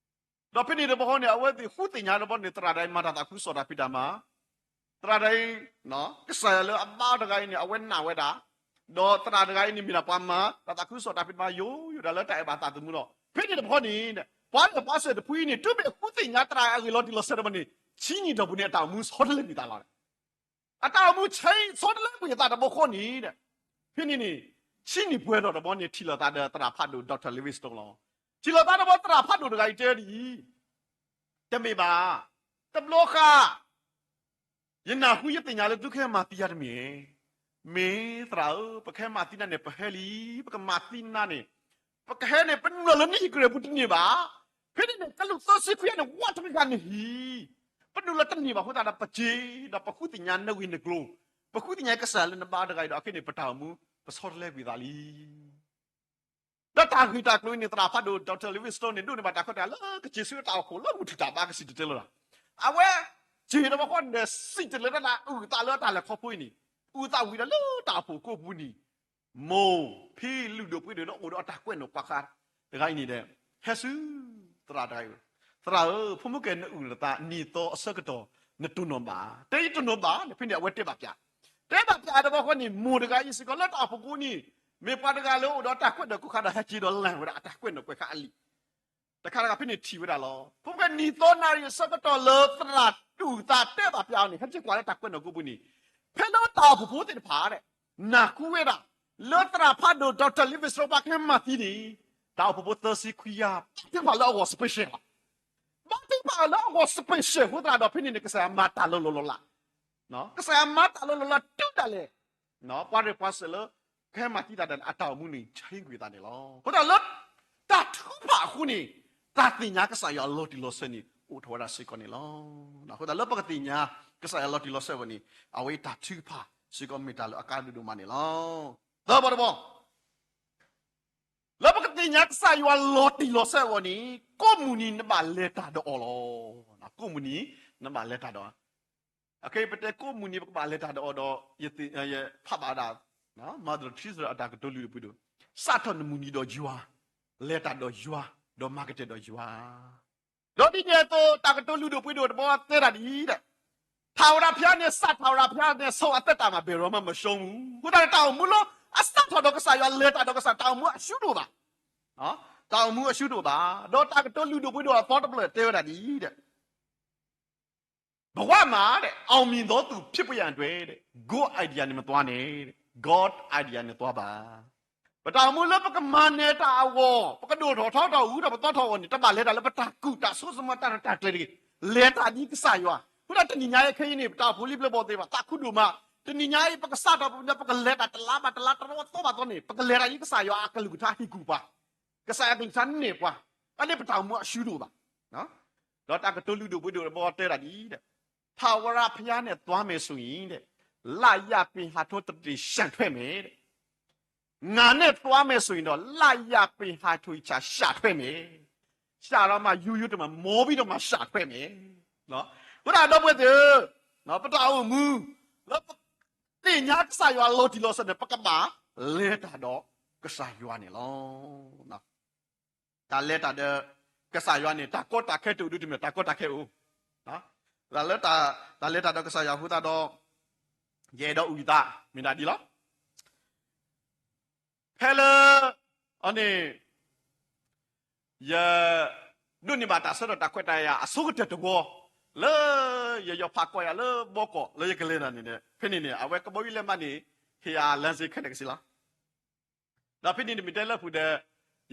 ဒီးဖဲန့ၣ်တဘီဃီန့ၣ် အဝဲသ့ၣ်ဃုသ့ၣ်ညါတဘီန့ၣ် သရၣ်တဂၤအံၤမၤတၢ်သးခုကစီၣ်တၢ်ဖံးတၢ်မၤ, သရၣ်တဂၤအံၤ ကစၢ်ယွၤလၢအဘါတဂၤအံၤန့ၣ် အဝဲနာ်ဝဲဒၣ်, ဒီးသရၣ်တဂၤအံၤန့ၣ် မ့ၢ်ဒၣ်ပှၤမၤတၢ်သးခုကစီၣ်တၢ်ဖံးတၢ်မၤယိယိဒၣ်လၢတၢ်အဲၣ်ဘၣ်သးသမူလီၤ. ဖဲန့ၣ်တဘီန့ၣ် ပှၤလၢပှၤစၢၤတဖုအံၤန့ၣ် တုၤမ့ၢ်ဃုသ့ၣ်ညါသရၣ်အဂ့ၢ်လီၤတံၢ်လီၤဆဲးတဘီန့ၣ် ဆံးနံၣ်တီၢ်ပူၤန့ၣ် အတၢ်အိၣ်မူဆီတလဲကွံာ်သးလီၤ. အတၢ်အိၣ်မူဆံးဆီတလဲကွံာ်အသးတဘီဃီန့ၣ်, ဖဲန့ၣ်န့ၣ် ဆံးနံၣ်ပှဲၤထီၣ်တဘီန့ၣ် ထံၣ်လိာ်သးဒီးသရၣ်ဖးဒိၣ် Doctor Livingstone လီၤ. ထံၣ်လိာ်သးတဘီသရၣ်ဖးဒိၣ်တဂၤအံၤတဲဒ်အံၤ, တမ့ၢ်ဘၣ်, တဘျီဃီ ယနၢ်ဟူယသ့ၣ်ညါလၢသုကဟဲမၤသံယၤတမ့ၢ်, မ့ၢ်သရၣ်ဧၢ, ပကဟဲမၤသံနၤန့ၣ် ပဟဲလံ, ပကမၤသံနၤန့ၣ်, ပကဟဲန့ၣ် ပနုာ်လီၤလၢနဟံၣ်ကရၢၢ်ပူၤတန့ၢ်ဘၣ်. ဖဲန့ၣ်န့ၣ် ကလူးသၢဆံခွံယၤန့ၣ် ဝးတဂၤနဟံၣ်, ပနုာ်လီၤတန့ၢ်ဘၣ်အဃိသတးဒီး ပက့ၤ ဒီးပဃုသ့ၣ်ညါနဂ့ၢ်နကျိၤ, ပဃုသ့ၣ်ညါကစၢ်ယွၤလၢနဘါတဂၤအံၤဒီး အခဲအံၤန့ၣ် ပတၢ်အိၣ်မူ ပဆီတလဲကွံာ်သးလံ. ဒီးတၢ်ဂ့ၢ်တၢ်ကျိၤအံၤန့ၣ် သရၣ်ဖးဒိၣ် Doctor Livingstone န့ၣ် ဒိးန့ၢ်ဘၣ်တၢ်ခွဲးတၢ်ယာ်လၢ ကစၢ်စုအတၢ်အိၣ်ဖှိၣ်လၢမုၢ်ထူၣ်တၢ်ဘါကစံၣ်တဲၤတဲလီၤတၢ်, အဝဲ က့ၤတဘီဃီန့ၣ် စံၣ်တဲၤတဲလီၤတၢ် အုၣ်သးလၢတၢ်လဲၤခီဖျိအံၤန့ၣ်, အုၣ်သးဝံၤဒီးလၢတၢ်အိၣ်ဖှိၣ်ကိးပူၤန့ၣ်, မိၢ်ဖံလုၢ်ဒိၣ်ပှ့ၤဒိၣ်ဒီးအိၣ်ဒီးအတၢ်ကွဲးနီၣ်ကွၢ်ဃါတဂၤအံၤန့ၣ်ဒီး ဟဲဆူ သရၣ်တဂၤအံၤ, သရၣ်ဧၢ, ဖိမုၣ်ကဲနအုၣ်နသးနံၣ်သီအဆၢကတီၢ် နတိၢ်နီၣ်ဘၣ်, တဲယတတိၢ်နီၣ်ဘၣ်န့ၣ် ဖဲန့ၣ်အဝဲတဲဘၣ်ပၠး, တဲဘၣ်ပၠးတဘီဃီန့ၣ် မိၢ်တဂၤအံၤစ့ၢ်ကီးလၢတၢ်အိၣ်ဖှိၣ်ကိးပူၤန့ၣ်, မ့ၢ်ပှၤတဂၤလၢအိၣ်ဒီးတၢ်ကွဲးနီၣ်ကွၢ်ဃါဒီး ဟဲက့ၤဒီးလဲၤဝဲဒၣ်အတၢ်ကွဲးနီၣ်ကွၢ်ဃါအလံာ် တခါတခါဖဲန့ၣ်ထံၣ်ဝဲဒၣ်လီၤ. ဖိမုၣ်ကဲနံၣ်သီနၣ်ရံၣ်အဆၢကတီၢ်လၢသရၣ်အုၣ်သးတဲဘၣ်ပၠးအီၤန့ၣ် ဟဲက့ၤကွၢ်လၢတၢ်ကွဲးနီၣ်ကိးပူၤန့ၣ်, ဖဲလၢတၢ်အိၣ်ဖှိၣ်ဖိသ့ၣ်တဖၣ် နၢ်ဟူဝဲဒၣ် လၢသရၣ်ဖးဒိၣ် Doctor Livingstone ပှၤကဟဲမၤသံန့ၣ်, တၢ်အိၣ်ဖှိၣ်ဖိသၢဆံခွံယၤ ဘါထုကဖၣ်လၢအဂီၢ် special လီၤ. ဘါထုကဖၣ်လၢအဂီၢ် special အဃိသတးဒီး ဖဲန့ၣ်န့ၣ် ကစၢ်ယွၤမၤတၢ်လၢလီၢ်လီၢ်လး, ကစၢ်ယွၤမၤတၢ်လၢလီၢ်လီၢ်လးတုၤဒၣ်လဲာ် ပှၤရဲၣ်ပှၤစၢၤလၢ ကဟဲမၤသံတၢ်ဒီး အတၢ်အိၣ်မူန့ၣ် ဆံးကွံာ်သးန့ၣ်လီၤ. အဃိသတးလၢ တၢ်ထုကဖၣ်အဃိန့ၣ် တၢ်သ့ၣ်ညါကစၢ်ယွၤလီၤတံၢ်လီၤဆဲးန့ၣ် အိၣ်ထီၣ်ဝဲဒၣ်စ့ၢ်ကီးန့ၣ်လီၤ. အဃိသတးလၢပကသ့ၣ်ညါ ကစၢ်ယွၤလီၤတံၢ်လီၤဆဲးဝဲန့ၣ် အဝဲအံၤတၢ်ထုကဖၣ်စ့ၢ်ကီးမ့ၢ်တၢ်လၢအကါဒိၣ်ဒိၣ်မးန့ၣ်လီၤ. သၢဘီတဘီ လၢပကသ့ၣ်ညါကစၢ်ယွၤလီၤတံၢ်လီၤဆဲးအဂီၢ်န့ၣ် ကိးမုၢ်နံၤနဘၣ်လဲၤတၢ်ဒီးအီၤလီၤ. ကိးမုၢ်နံၤ နဘၣ်လဲၤတၢ်ဒီး အခဲအံၤ ပတဲကိးမုၢ်နံၤ ပကဘၣ်လဲၤတၢ်ဒီးအီၤဒီး ယဖးဘၣ်ဒၣ် Mother Teresa အတၢ်ကတိၤလုၢ်ဒိၣ်ပှ့ၤဒိၣ်, စးထီၣ်နမုၢ်နံၤဒီးယွၤ, လဲၤတၢ်ဒီးယွၤ, ဒီးမၤကတၢၢ်ဒီးယွၤ ဒီးဒ်န့ၣ်အသိး တၢ်ကတိၤလုၢ်ဒိၣ်ပှ့ၤဒိၣ်တဘီတဲဒၣ်ဒ်အံၤ, ထာဝရဘုရားနှင့် စံးထာဝရဘုရားနှင့် ဆုံးအသက်တာမှာ ဘယ်တော့မှ မရှုံးဘူး. အဃိသတးန့ၣ် တၢ်အိၣ်မူလၢ အစးထီၣ်ဒီးကစၢ်ယွၤလဲၤတၢ်ဒီးကစၢ် တၢ်အိၣ်မူအရှုံးတအိၣ်ဘၣ်. တၢ်အိၣ်မူအရှုံးတအိၣ်ဘၣ်. ဒီးတၢ်ကတိၤလုၢ်ဒိၣ်ပှ့ၤဒိၣ်အသီတဖျၢၣ်တဲဝဲဒၣ်ဒ်အံၤ ဘဝမှာတဲ့ အောင်မြင်သောသူဖြစ်ဖို့ရန်အတွက်တဲ့ God idea နဲ့ မသွားနဲ့တဲ့ God idea နဲ့ သွားပါ. ပတၢ်အိၣ်မူလၢပကမၤနၢၤတၢ်အဂီၢ် ပကဒိၣ်ထီၣ်ထီထီၣ် ဂုၤထီၣ်ပသီထီၣ်အဂီၢ်န့ၣ် တဘၣ်လဲၤတၢ်လၢပတၢ်ကူၣ်တၢ် ဆိကမိၣ်တၢ်ရဲၣ်တၢ်ကျဲၤတဂ့ၤ. လဲၤတၢ်ဒ်ကစၢ်ယွၤ. အဃိသတးတနံၤညါအံၤခဲအံၤန့ၣ် ပတၢ်အိၣ်ဖှိၣ်လံပျၢၤဘီၣ်သ့ၣ်တဖၣ် သးခုဒိၣ်မး, တနံၤညါအံၤ ပကစးထီၣ်ပကလဲၤတၢ်တလါဘၣ်တလါ တသီဘၣ်သီန့ၣ် ပကလဲၤတၢ်ဒ်ကစၢ်ယွၤအကလုၢ်ကထါဟ့ၣ်ကူၣ်ပှၤ ကစၢ်ယွၤအကလုၢ်ကထါနဲၣ်ပှၤ, အန့ၣ်ပတၢ်အိၣ်မူအရှုံးတအိၣ်ဘၣ်. ဒီးတၢ်ကတိၤလုၢ်ဒိၣ်ပှ့ၤဒိၣ်တဘီတဲဒၣ်ဒ်အံၤ, ထာဝရဘုရားနဲ့ သွားမယ်ဆိုရင်တဲ့ လရာပင်ဟိုင်းတတေလျှံထွက်မယ်တဲ့, ငါနဲ့ သွားမယ်ဆိုရင်တော့ လရာပင်ဟိုင်းတတေလျှံထွက်မယ်, လျှံတော့မှ ရိုးရိုးတမ့ၢ် မောပြီးတော့မှ လျှံထွက်မယ်. အဃိသတးဒီပုၢ်ဝဲၢ်သ့ၣ်ဧၢ, ပတၢ်အိၣ်မူ လၢပသ့ၣ်ညါကစၢ်ယွၤလီၤတံၢ်လီၤဆဲးန့ၣ် ပကဘၣ်လဲၤတၢ်ဒီးကစၢ်ယွၤန့ၣ်လီၤ. တၢ်လဲၤတၢ်ဒီးကစၢ်ယွၤန့ၣ် တၢ်ကီတၢ်ခဲတအိၣ်ဒံးတမ့ၢ် တၢ်ကီတၢ်ခဲအိၣ်, တၢ်လၢ တၢ်လဲၤတၢ်ဒီးကစၢ်ယွၤအဃိသတးဒီး ယအဲၣ်ဒိးအုၣ်ယသး မ့ၢ်ဒၣ်ဒ်လီၤ. ဖဲလၢ အန့ၣ် ယ ဒိးန့ၢ်ဘၣ်တၢ်ဆၢထၢၣ်တၢ်ခွဲးတၢ်ယာ်အဆိကတၢၢ်တဝီ လၢယယီၤဖးကီၢ်ယၤလၢဘီကီၢ်လၢယကလဲၤတၢ်န့ၣ်ဒီး ဖဲန့ၣ်န့ၣ် အဝဲကဘီယူၤလဲးမးန့ၣ် ဟ့ၣ်ယၤလမ်းစရိတ်ခဲလၢာ်ကစ့လီၤ. ဒီးဖဲန့ၣ်တမ့ၢ်တဲလၢပူၤဒီး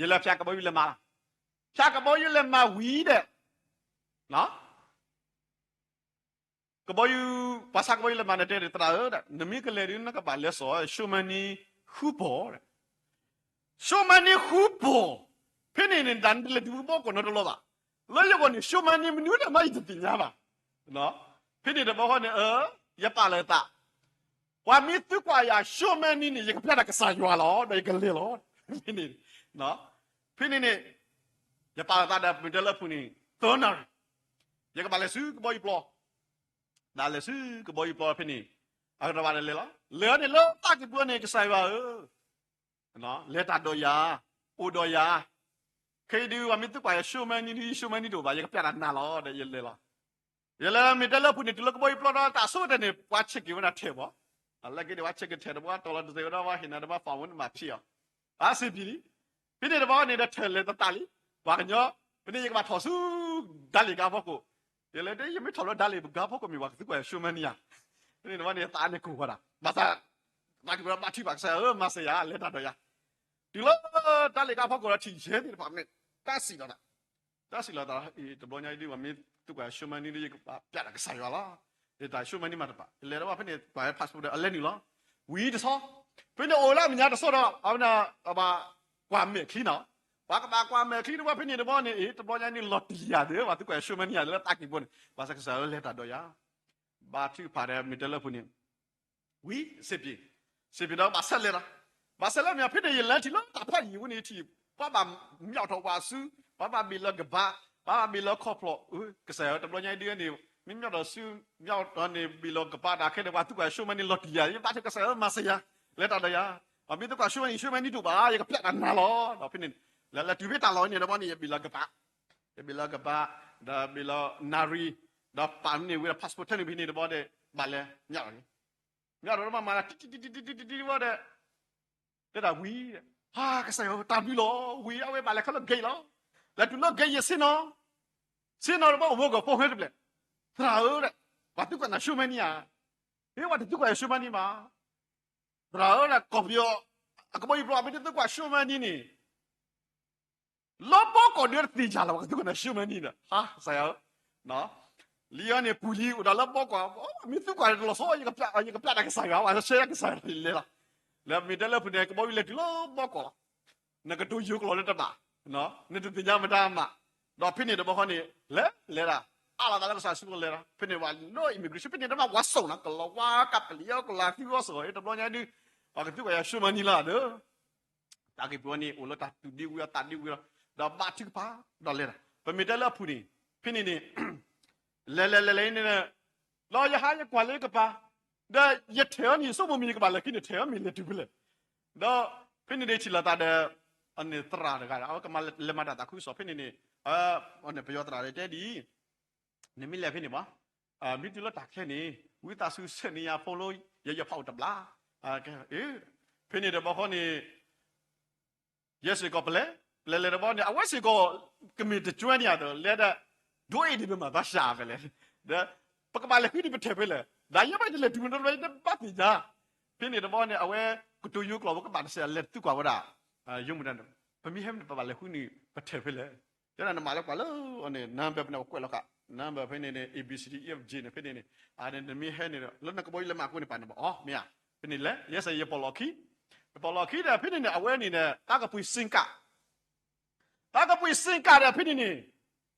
ယလဲၤဖျါကဘီယူၤလဲးမးလီၤ. ဖျါကဘီယူၤလဲးမးဝံၤဒီး ကဘီယူၤ ပှၤဆါကဘီယူၤလဲးမးန့ၣ်တဲန့ၣ် သရၣ်ဧၢ, နမ့ၢ်ကလဲၤဒီး နကဘၣ်လဲၤစိာ် ရှုံးမၢနံဃုပီၢ်, ရှုံးမၢနံဃုပီၢ်, ဖဲန့ၣ်န့ၣ် တၢ်နတလဲၤတုၤဘီကီၢ်နီတလီၤဘၣ်. လၢယဂီၢ်န့ၣ် ရှုံးမၢနံမနုၤဒၣ်မး ယတသ့ၣ်ညါဘၣ်. ဖဲန့ၣ်တဘျီဃီန့ၣ် အၢ ယပာ်လီၤယသး, ပှၤမ့ၢ်သံကွၢ်ယၤ ရှုံးမၢနံန့ၣ် ယကဖျါဒၣ်ကစၢ်ယွၤလီၤ ဒီးယကလဲၤလီၤ. ဖဲန့ၣ် ဖဲန့ၣ်န့ၣ် ယပာ်လီၤသးဒီးမ့ၢ်တဲလၢအပူၤန့ၣ် သၢနၣ်ရံၣ်, ယကဘၣ်လဲၤဆူကဘီယူၤပျီ, ဒၣ်လဲၤဆူကဘီယူၤပျီဖဲန့ၣ် အကတီၢ်ဘၣ်ဒီးလဲၤလီၤ. လဲၤအီၤန့ၣ်လၢတၢ်ကံၢ်ပူၤန့ၣ် ကစၢ်ယွၤဧၢ လဲၤတၢ်ဒီးယၤ, အိၣ်ဒီးယၤ, ခဲအံၤဒုး ပှၤမ့ၢ်သံကွၢ်ယၤ ဆှိမၢနံၤဒုး ဆှိမၢနံၤတအိၣ်ဘၣ်, ယကပျၢ်တၢ်နၤလီၤဒီးယလဲၤလီၤ. ယလဲၤမ့ၢ်တဲလၢအပူၤန့ၣ် တုၤလၢကဘီယူၤပျီဒီး တၢ်ဆိကတၢၢ်န့ၣ် ပှၤဆဲးက့ၤဝဲဒၣ်ထဲးဘၣ်, လၢက့ၤဒံးပှၤဆဲးက့ၤထဲးဒီး ပှၤတီၢ်လီၤတသ့ဝဲဒီး ပှၤဟ့ၣ်နၤဒီး ပှၤဖီၣ်ဝဲန့ၣ်မၤဖံးအီၤ, အါစ့ပံၤလံ. ဖဲန့ၣ်တဘျီန့ၣ်ဒီး ထဲးလဲၤသတးလံ, ပှၤကညီ, ဖဲန့ၣ်ယကဘၣ်ထီၣ်ဆူ ဒၣ်လံၣ်ကါဖီခိၣ်, ယလဲၤဒီး ယမ့ၢ်ထီၣ်လၢဒၣ်လံၣ်ကါဖီခိၣ်မ့ၢ် ပှၤကသံကွၢ်ယၤ ဆှိမၢနံၤဧါ, ဖဲန့ၣ်တဘျီန့ၣ် ယသးန့ၣ်ကိၢ်ဝဲဒၣ်, ဘၣ်ဆၣ် သးကံၢ်ပူၤဒီးဘါထုကဖၣ် ကစၢ်ယွၤဧၢ မၤစၢၤယၤ လဲၤတၢ်ဒီးယၤ, တုၤလၢ ဒၣ်လံၣ်ကါဖီခိၣ်ဒီး ထံၣ်ယဲၢ်သ့ၣ်တဖၣ်န့ၣ် တၢ်စံးလီၤသး တၢ်စံးလီၤသး တဘျီညါအံၤဒုး ပှၤမ့ၢ်သံကွၢ်ယၤ ဆှိမၢနံၤဒီး ယကဘၣ်ပျၢ်တၢ်ကစၢ်ယွၤလီၤ. ယတၢ်ဆှိမၢနံၤမးတပာ် ယလဲၤဒီးဘၣ်ဖဲန့ၣ် ကွၢ် passport ဒီးအလဲနုာ်လီၤ. ဝံၤတဆီ, ဖဲန့ၣ်အိၣ်လၢအမဲာ်ညါတဆီဒီး အဝဲဒၣ်ဘၣ်ကွၢ်မဲာ်ချံနီၤ, ပှၤကဘၣ်ကွၢ်မဲာ်ချံတဘျီဖဲန့ၣ်တဘျီန့ၣ် အ့ တဘျီညါန့ၣ် လီၤတံၢ်ယၤသ့ ပှၤသံကွၢ်ယၤ ဆှိမၢနံၤယၤသ့လၢတၢ်ကံၢ်ပူၤန့ၣ် ဘၣ်ဆၣ်ကစၢ်ယွၤလၢလဲၤတၢ်ဒီးယၤ, ဘါထုကဖၣ်ဒီးမ့ၢ်တဲလၢအပူၤန့ၣ် ဝံၤ စ့ပံၤ, စ့ပံၤဒီးဘၣ်ဆၢလဲၤလီၤ. ဘၣ်ဆၢလဲၤမ့ၢ်ဖဲန့ၣ် ယလဲၤထံၣ်လၢတၢ်ဖးယံာ်ဝဲန့ၣ်ထံၣ် ပှၤဘၣ်မၠီၣ်ထီၣ်ပှၤစု, ပှၤဘၣ်ဘ့ၣ်လီၤကပၤ, ပှၤဘၣ်ဘ့ၣ်လီၤခီဖျိ, ကစၢ်ယွၤတဘျီညါဒုးန့ၣ် မ့ၢ်မၠီၣ်ထီၣ်စု, မၠီၣ်ထီၣ်န့ၣ် ဘ့ၣ်လီၤကပၤတၢ်ခဲန့ၣ် ပှၤသံကွၢ်ယၤ ဆှိမၢနံၤလီၤတံၢ်ယၤ, ယဘါထုကစၢ်ယွၤမၤစၢၤယၤ, လဲၤတၢ်ဒီးယၤ, ပှၤမ့ၢ်သံကွၢ် ဆှိမၢနံၤ ဆှိမၢနံၤတအိၣ်ဘၣ် ယကပျၢ်တၢ်နၤလီၤ. ဒီးဖဲန့ၣ် လဲၤလဲၤတုၤဖဲတၢ်လီၢ်န့ၣ်တဘျီန့ၣ် ယဘ့ၣ်လီၤကပၤ, ယဘ့ၣ်လီၤကပၤ, ဒီးဘ့ၣ်လီၤနၣ်ရံၣ်, ဒီးပာ်န့ၢ်ဝဲဒၣ် passport ထဲန့ၣ်ဖဲန့ၣ်တဘျီဒီး ဘၣ်လဲၤမၠီၣ်ထီၣ်န့ၣ် မၠီၣ်ထီၣ်ဒီးမၤမၤတံၢ်တံၢ်တံၢ်တံၢ်တံၢ်တံၢ်ဝဲဒီး တဲဒၣ်ဝံၤ, ဟါ ကစၢ်ယွၤတၢ်ဘျုးလီၤ. ဝံၤအဝဲဘၣ်လဲၤခဲလၢာ် gate လီၤ. လဲၤတုၤလၢ gate ယဆ့ၣ်နီၤ, ဆ့ၣ်နီၤတဘျီအိၣ်ဝဲကီၢ်ဖိဃဲတဖျၢၣ်, သရၣ်ဧၢ, ပှၤသံကွၢ်နၤ ဆှိမၢနံၤဧါ, ဟ့ ပှၤတသံကွၢ်ယၤ ဆှိမၢနံၤဘၣ်, သရၣ်ဧၢ, ကီၢ်ပယီၤ အကဘီယူၤပျီ မ့ၢ်တသံကွၢ် ဆှိမၢနံၤန့ၣ် လၢဘီကီၢ်ဒုးတသ့ၣ်ညါလီၤ ပှၤကသံကွၢ်နၤ ဆှိမၢနံၤဒီး ဟါ ကစၢ်ယွၤဧၢ, လံအီၤန့ၣ် ပူၤလံ အိၣ်ဒီးလၢဘီကီၢ်, မ့ၢ်သံကွၢ်တလီၤဆီ ယကပျၢ်တၢ်ကစၢ်ယွၤ ပှၤဆှၢကစၢ်ယွၤလဲၤလီၤ. လၢမ့ၢ်တဲလၢအပူၤန့ၣ် ကဘီယူၤလဲၤတုၤလၢဘီကီၢ်လီၤ. နကတိၤယိၤကျိာ်လၢတဘၣ်, နတသ့ၣ်ညါမတၤမး, ဒီးဖဲန့ၣ်တဘျီဃီန့ၣ် လဲၤ လဲၤဒၣ် အးလီၤသးလၢကစၢ်စုပူၤလဲၤဒီး ဖဲန့ၣ်ဝဲလၢ immigration ဖဲန့ၣ်တဘျီဝဲဆိၣ်နီၤ ကလီၤဝါကပလံၤအီၤ ကလၤသံအီၤစ့ၢ်ကီး တဘျီညါဒုး ပှၤကသံကွၢ်ယၤ ဆှိမၢနံၤလီၤဒီး တၢ်က့ၤပူၤန့ၣ် အိၣ်လၢတၢ်သူၣ်ဒံဝံၤအီၤသးဒံဝံၤလီၤ, ဒီးဘါထုကဖၣ် ဒီးလဲၤဒီး ပမ့ၢ်တဲလၢအပူၤန့ၣ် ဖဲန့ၣ်န့ၣ် လဲၤလဲၤလဲၤလဲၤန့ၣ် ဒီးယဟးယကွၢ်လၢယကပၤ, ဒီးယထဲးအီၤန့ၣ် ယဆိကမိၣ်မ့ၢ်ယကဘၣ်လဲၤခံန့ၣ် ထဲးအီၤမ့ၢ်လဲၤတုၤဖဲလဲၣ်, ဒီးဖဲန့ၣ်ဒၣ်ထံၣ်လိာ်သးဒီး အန့ၣ်သရၣ်တဂၤဒီး အဝဲကမၤလဲၤမၤတၢ်သးခုကစီၣ်ဖဲန့ၣ်န့ၣ်, အန့ၣ်ပယီၤသရၣ်ဒီးတဲဒ်အံၤ, နမ့ၢ်လဲၤဖဲန့ၣ်ဘၣ်, မ့ၢ်တုၤလၢတၢ်ချ့န့ၣ် ဝံသးစူၤဆဲးန့ၢ်ယၤဖိလီၤ, ယယီၤဖးအိၣ်တဘျီ, ဖဲန့ၣ်တဘျီဃီန့ၣ် ယဲစ့ၢ်ကီးပလဲၤ, ပလဲၤလဲၤတဘျီန့ၣ် အဝဲစ့ၢ်ကီး ကမ့ၢ်တကၠွဲန့ၣ်ဧါဒီး လဲၤဒီး ဒိအ့ၣ်ဒံးပမၤဘၣ်ဆၣ်ဖဲလဲၣ်, ဒီး ပကဘၣ်လဲၤဃုဒံးပထဲးဖဲလဲၣ်, ဒီးယဲဘၣ်တလဲၤတုၤမ့ၢ်တဘျီ ယတဘၣ်သ့ၣ်ညါ, ဖဲန့ၣ်တဘျီန့ၣ် အဝဲကတိၤယိၤကျိာ် ပကဘၣ်တစဲးလဲၤသံကွၢ်ဝဲဒၣ် ယိၤမတၤန့ၣ် ပမ့ၢ်ဟဲမ့ၢ်ပဘၣ်လဲၤဃုန့ၣ် ပထဲးဖဲလဲၣ်, ယဲဒၣ်နမၤလၢပှၤလၢအန့ၣ် number ပန့ၣ် ပကွဲးလီၤဃာ် number ဖဲန့ၣ်န့ၣ် A B C D E F G န့ၣ် ဖဲန့ၣ်န့ၣ် အန့ၣ်နမ့ၢ်ဟဲန့ၣ်ဒီး လၢနကဘီယူၤလဲၤမၤကွၢ်န့ၣ် ပာ်နဘၣ်အီၤ မ့ၢ်ဧါ, ဖဲန့ၣ်လဲၤ ယဲစ့ၢ်ယပီၣ်လီၢ်ခံ, ယပီၣ်လီၢ်ခံဒီး ဖဲန့ၣ်န့ၣ် အဝဲန့ၣ်ဒီး တၢ်ကပှ့ၤ SIM card, တၢ်ကပှ့ၤ SIM card ဒီး ဖဲန့ၣ်န့ၣ်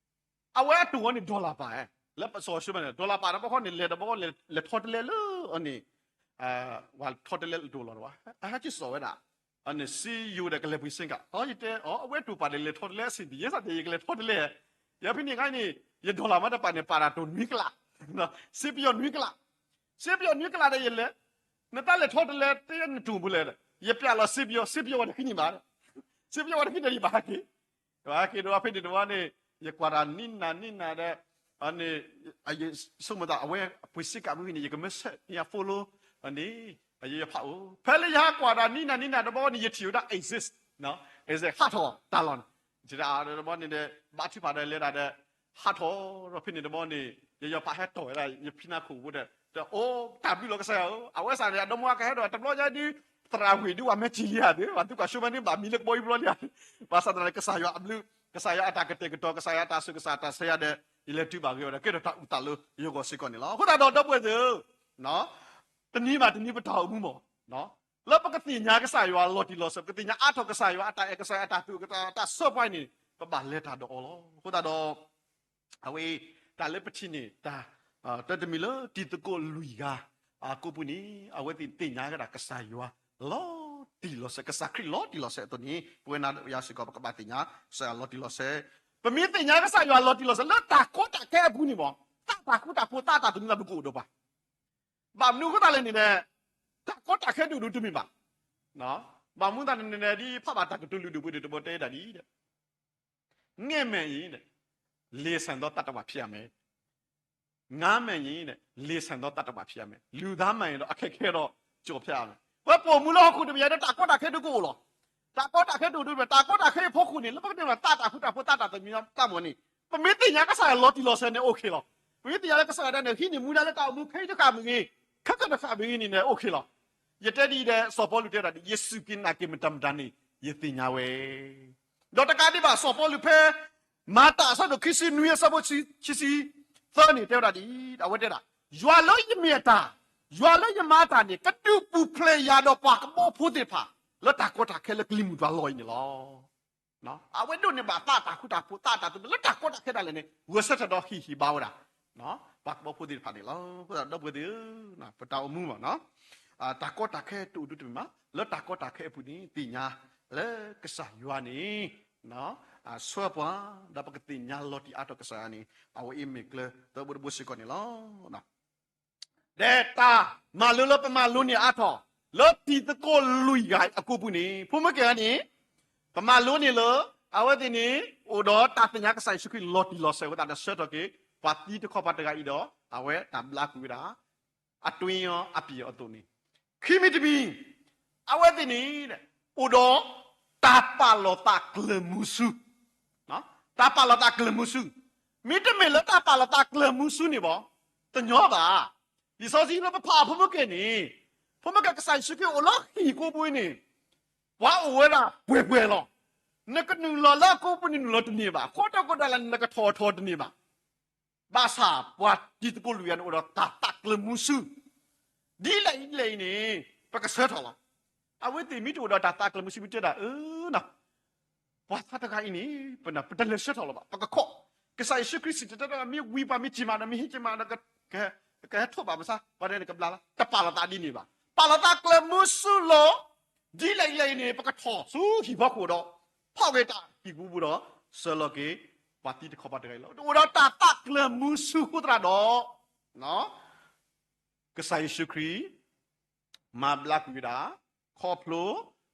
အဝဲအတိာ်အီၤန့ၣ် dollar ပာ်, လၢပစီၤဆှၢမးန့ၣ် dollar ပာ်ဒီးဘၣ်ဃီန့ၣ် လဲၤဒီးဘၣ်ဃီလဲၤထီတလဲလၢအန့ၣ် ဝဲထီတလဲလၢတိာ်လီၤတဝဲ အဟဲက့ၤစိာ်ဝဲဒၣ် အန့ၣ် စ့ယိၤဒီးကလဲၤပှ့ၤ SIM card, အီ ယတဲအီၤ အဝဲတိာ်ပာ်ဒီးလဲၤထီတလဲ အဆ့ၣ်တယဲစးတဲ ယကလဲၤထီတလဲ, ယဖဲန့ၣ်ခါန့ၣ် ယ dollar မးတပာ်န့ၣ် ပာ်တၢ်တိာ်နွံကလး, စ့ပယီၤနွံကလး, စ့ပယီၤနွံကလးဒီးယလဲၤ, နတၢ်လဲၤထီတလဲ တဲနတိာ်ပူၤလဲၣ်, ယပျၢ်လီၤစ့ပယီၤ စ့ပယီၤဝဲတဃံန့ၣ်ဘၣ်, စ့ပယီၤဝဲတဃံန့ၣ် ယဘၣ်ဟဲက့ၤ ယဘၣ်ဟဲက့ၤဒီးဖဲန့ၣ်တဝဲန့ၣ် ယကွၢ်တၢ်နံၣ်နၤနံၣ်နၤဒီး အန့ၣ် ယဆိကမိၣ်သး အဝဲအပှ့ၤ SIM card မ့ၢ်ဂ့ၤန့ၣ် ယကမၢဆဲးန့ၢ်ယၤ phone လီၤ, အန့ၣ် ယယီၤဖးအိၣ် ဖဲလၢယဟးကွၢ်တၢ်နံၣ်နၤနံၣ်နၤတဘျီန့ၣ် ယထံၣ်ဝဲဒၣ် exit, exit ဟးထီၣ်တၢ်လီၢ်န့ၣ်, ယထံၣ်တၢ်တဘျီန့ၣ်ဒီး ဘါထုကဖၣ်ဒီးလဲၤဒၣ်ဒီး ဟးထီၣ်ဒီးဖဲန့ၣ်တဘျီန့ၣ် ယယီၤဖးဟဲတီၢ်ဝဲဒၣ် ယဖံနါခိၣ်ဝဲဒီး တအိၣ်တၢ်ဘျုးလီၤကစၢ်ယွၤဧၢ, အဝဲစ့ၢ်န့ၣ် အဒီမါဝၤကဟဲဒီးတဘျီညါဒုး သရၣ်ဝ့ၢ်ဒုး ပှၤမ့ၢ်စံးလံဧါသ့ ပှၤသံကွၢ် ဆှၢမၢနံၤ ဘၣ်မံလၢကဘီယူၤပျီလံဧါ, ဘၣ်ဆၣ်သနာ်က့ ကစၢ်ယွၤအဘျုး ကစၢ်ယွၤအတၢ်ကတဲာ်ကတီၤ ကစၢ်ယွၤအတၢ်ဆူးကစၢ်တၢ်ဆဲးယၤဒီး ယလဲၤတုၤဘၣ်ဂ့ၤဝဲဒီး ကဲထီၣ်တၢ်အုၣ်သးလၢယဂီၢ်စ့ၢ်ကီးန့ၣ်လီၤ. အဃိသတးဒီး ဒီပုၢ်ဝဲၢ်သ့ၣ်ဧၢ, တနံၤဘၣ်တနံၤပတၢ်အိၣ်မူမး လၢပကသ့ၣ်ညါကစၢ်ယွၤလီၤတံၢ်လီၤဆဲး ပကသ့ၣ်ညါအါထီၣ်ကစၢ်ယွၤအတၢ်အဲၣ် ကစၢ်ယွၤအတၢ်သူၣ်ကတၢၢ် တၢ်ဆၢပှဲၤန့ၣ် ပဘၣ်လဲၤတၢ်ဒီးအီၤလီၤ. အဃိသတးဒီး အဝဲ တၢ်လၢပထံၣ်န့ၣ် တၢ် တၢ်တမံၤလၢတံၤသကိးလွံၢ်ဂၤ အကိးပူၤန့ၣ် အဝဲသ့ၣ်သ့ၣ်ညါကဒၣ်ကစၢ်ယွၤလီၤ လီၤတံၢ်လီၤဆဲး, ကစၢ်ခရံာ်လီၤတံၢ်လီၤဆဲးအသိးန့ၣ် ပဝဲနၤယၤစ့ၢ်ကီး ပကဘၣ်သ့ၣ်ညါ ကစၢ်ယွၤလီၤတံၢ်လီၤဆဲး. ပမ့ၢ်သ့ၣ်ညါကစၢ်ယွၤလီၤတံၢ်လီၤဆဲး လၢတၢ်ကီတၢ်ခဲအပူၤန့ၣ်မ့ၢ် သးတၢ်ဃူတၢ်ဖိး သးတၢ်သမူသး ပကအိၣ်ဒီးပှၤ ဘၣ်မနုၤအဃိသတးလဲၣ်န့ၣ် တၢ်ကီတၢ်ခဲဒိၣ်ဒိၣ်တမ့ၢ်ဘၣ်. ဘၣ်မနုၤသတးန့ၣ် ဒ်ဖးဘၣ်တၢ်ကတိၤလုၢ်ဒိၣ်ပှ့ၤဒိၣ်တဘီတဲဒၣ်ဒ်အံၤ, ငဲၢ်မဲာ်အံၤ လေဆင်သောသတ္တဝါဖြစ်ရမယ်, ငါးမဲာ်အံၤ လေဆင်သောသတ္တဝါဖြစ်ရမယ်, လူသားမှန်ရင်တော့ အခက်ခဲတော့ကျော်ဖြတ်ရမယ်. ပဝဲပိာ်မုၣ်လၢဟီၣ်ခိၣ်တဘ့ၣ်ညါဒီး တၢ်ကီတၢ်ခဲဒိၣ်ကအိၣ်လီၤ. တၢ်ကီတၢ်ခဲဒိၣ်ဒိၣ်တမ့ၢ် တၢ်ကီတၢ်ခဲအဖီခိၣ်န့ၣ် လၢပကတဲဘၣ်သးတၢ်ဃူတၢ်ဖိး သးတၢ်သမူသးမ့ၢ်န့ၣ် ပမ့ၢ်သ့ၣ်ညါကစၢ်ယွၤလီၤတံၢ်လီၤဆဲးန့ၣ် အိၣ်ခ့လီၤ. ပမ့ၢ်သ့ၣ်ညါလၢကစၢ်ယွၤဒၣ်န့ၣ် ဟံးန့ၢ်မူဒါလၢတၢ်အိၣ်မူခဲအံၤတဃၣ်မ့ၢ်ဂ့ၤ, ခဲကနံၣ်တဃၣ်မ့ၢ်ဂ့ၤန့ၣ်န့ၣ် အိၣ်ခ့လီၤ. ယတဲဒ်အံၤဒီး စီၤပီလူးတဲဝဲဒၣ်ဒ်အံၤ, ယစူၢ်က့ၤနာ်က့ၤမတၤမတၤန့ၣ် ယသ့ၣ်ညါဝဲ ဒီးတကးဒံးဘၣ် စီၤပီလူးဖဲ မၤတၢ်အဆၢဒိၣ်ခံဆံနွံအဆၢဖိခံဆံသၢန့ၣ် တဲဝဲဒၣ်ဒ်အံၤ, အဝဲတဲဒၣ်, ယွၤလၢယမ့ၢ်အတၢ်, ယွၤလၢယမၤအတၢ်န့ၣ် ကဒုးပူၤဖျဲးယၤဒီးပှၤကဘီဖိသ့ၣ်တဖၣ် လၢတၢ်ကီတၢ်ခဲလၢကလံၤမုၢ်တွၤလီၢ်အံၤန့ၣ်လီၤ. အဝဲဒိးန့ၢ်ဘၣ်သးတၢ်ဃူတၢ်ဖိး သးတၢ်သမူသးလၢတၢ်ကီတၢ်ခဲဒၣ်လဲာ်န့ၣ် ဂဲၤဆၢထၢၣ်ဒီးဟ့ၣ်ဟ့ၣ်ဘါဝဲဒၣ် ပှၤကဘီဖိသ့ၣ်တဖၣ်န့ၣ်လီၤ. အဃိသတးဒီပုၢ်ဝဲၢ်သ့ၣ်ဧၢ, ပတၢ်အိၣ်မူဘၣ် တၢ်ကီတၢ်ခဲတအိၣ်ဒိၣ်တမ့ၢ်ဘၣ်, လၢတၢ်ကီတၢ်ခဲအပူၤန့ၣ် သ့ၣ်ညါလၢကစၢ်ယွၤန့ၣ် ဆှၢပှၤ ဒီးပကသ့ၣ်ညါလီၤတံၢ်အါထီၣ်ကစၢ်ယွၤန့ၣ် အဝဲအံၤမ့ၢ်ကျၢၤသၢဘိတဘိစ့ၢ်ကီးန့ၣ်လီၤ. ဒီးတၢ်မၤလိလၢပမၤလိန့ၢ်အါထီၣ် လၢတံၤသကိးလွံၢ်ဂၤအကိာ်ပူၤန့ၣ် ဖိမုၣ်ကဲဂၤန့ၣ် ပမၤလိန့ၢ်လၢ အဝဲသ့ၣ်န့ၣ် အိၣ်ဒီးတၢ်သ့ၣ်ညါကစၢ်ယ့ၣ်ၡူးခရံာ်လီၤတံၢ်လီၤဆဲးအဃိသတးဒီး ဆှၢထီၣ်က့ၤ ပှၤသံတခီပၤတဂၤအံၤဒီး အဝဲတၢ်ဘျါကွံာ်ဝဲဒၣ် အတွင်းရော အပြင်ရော အသိးန့ၣ်, ခံမံၤတမံၤ အဝဲသ့ၣ်န့ၣ် အိၣ်ဒီးတၢ်ပာ်လီၤသးကျၢၤမူဆူ, တၢ်ပာ်လီၤသးကျၢၤမူဆူ, မ့တမ့ၢ်လၢတၢ်ပာ်လီၤသးကျၢၤမူဆူန့ၣ်ဘၣ်, တညီဘၣ်. လံာ်စီဆှံလၢပဖးအဖိမုၣ်ကဲန့ၣ်, ဖိမုၣ်ကဲကစၢ်ယ့ၣ်ၡူးခရံာ်အိၣ်လၢဟံၣ်ကိာ်ပူၤန့ၣ် ပှၤအိၣ်ဝဲဒၣ်ပှဲၤပှဲၤလီၤ. နကနုာ်လီၤလၢအကိာ်ပူၤန့ၣ်နုာ်လီၤတန့ၢ်ဘၣ်, ဃီတကိးဒၣ်လဲာ်န့ၣ် နကထီၣ်ထီၣ်တန့ၢ်ဘၣ်. ဘၣ်ဆၣ်ပှၤတံၤသကိးလွံၢ်ဂၤန့ၣ် အိၣ်ဒီးတၢ်သးကျၢၤမူဆူ ဒ်လဲၣ်ဒ်လဲၣ်အံၤန့ၣ် ပကဆှၢထီၣ်လီၤ. အဝဲသ့ၣ်မ့ၢ်တအိၣ်ဒီးတၢ်သးကျၢၤမူဆူ မ့ၢ်တဲဒၣ်အၢ ပှၤသးတဂၤအံၤန့ၣ် ပတလဲၤဆှၢထီၣ်လၢၤဘၣ်, ပကခိး. ကစၢ်ယ့ၣ်ၡူးခရံာ်စံးတတဲဒၣ် မ့ၢ်ဝံၤပှၤမ့ၢ်က့ၤမးဒီး မ့ၢ်ဟဲက့ၤမးဒီး ကဟဲထိးဘၣ်ပသး ပှၤဒဲန့ၣ်ကဘျါလီၤ. တပာ်လီၤသးဒ်န့ၣ်ဘၣ်. ပာ်လီၤသးကျၢၤမူဆူလီၤ ဒ်လဲၣ်ဒ်လဲၣ်အံၤန့ၣ် ပကထီၣ်ဆူဟံၣ်ဖီခိၣ်ဒီး ဖီၣ်က့ၤတၢ်ဟံၣ်ပူၤပူၤဒီး ဆှၢလီၤက့ၤ ပှၤသံတခီပၤတဂၤအံၤလီၤ. တအိၣ်ဒီးတၢ်သးကျၢၤမူဆူအဃိသတးဒီး ကစၢ်ယ့ၣ်ၡူးခရံာ် မၤဘျါကွံာ်ဝဲ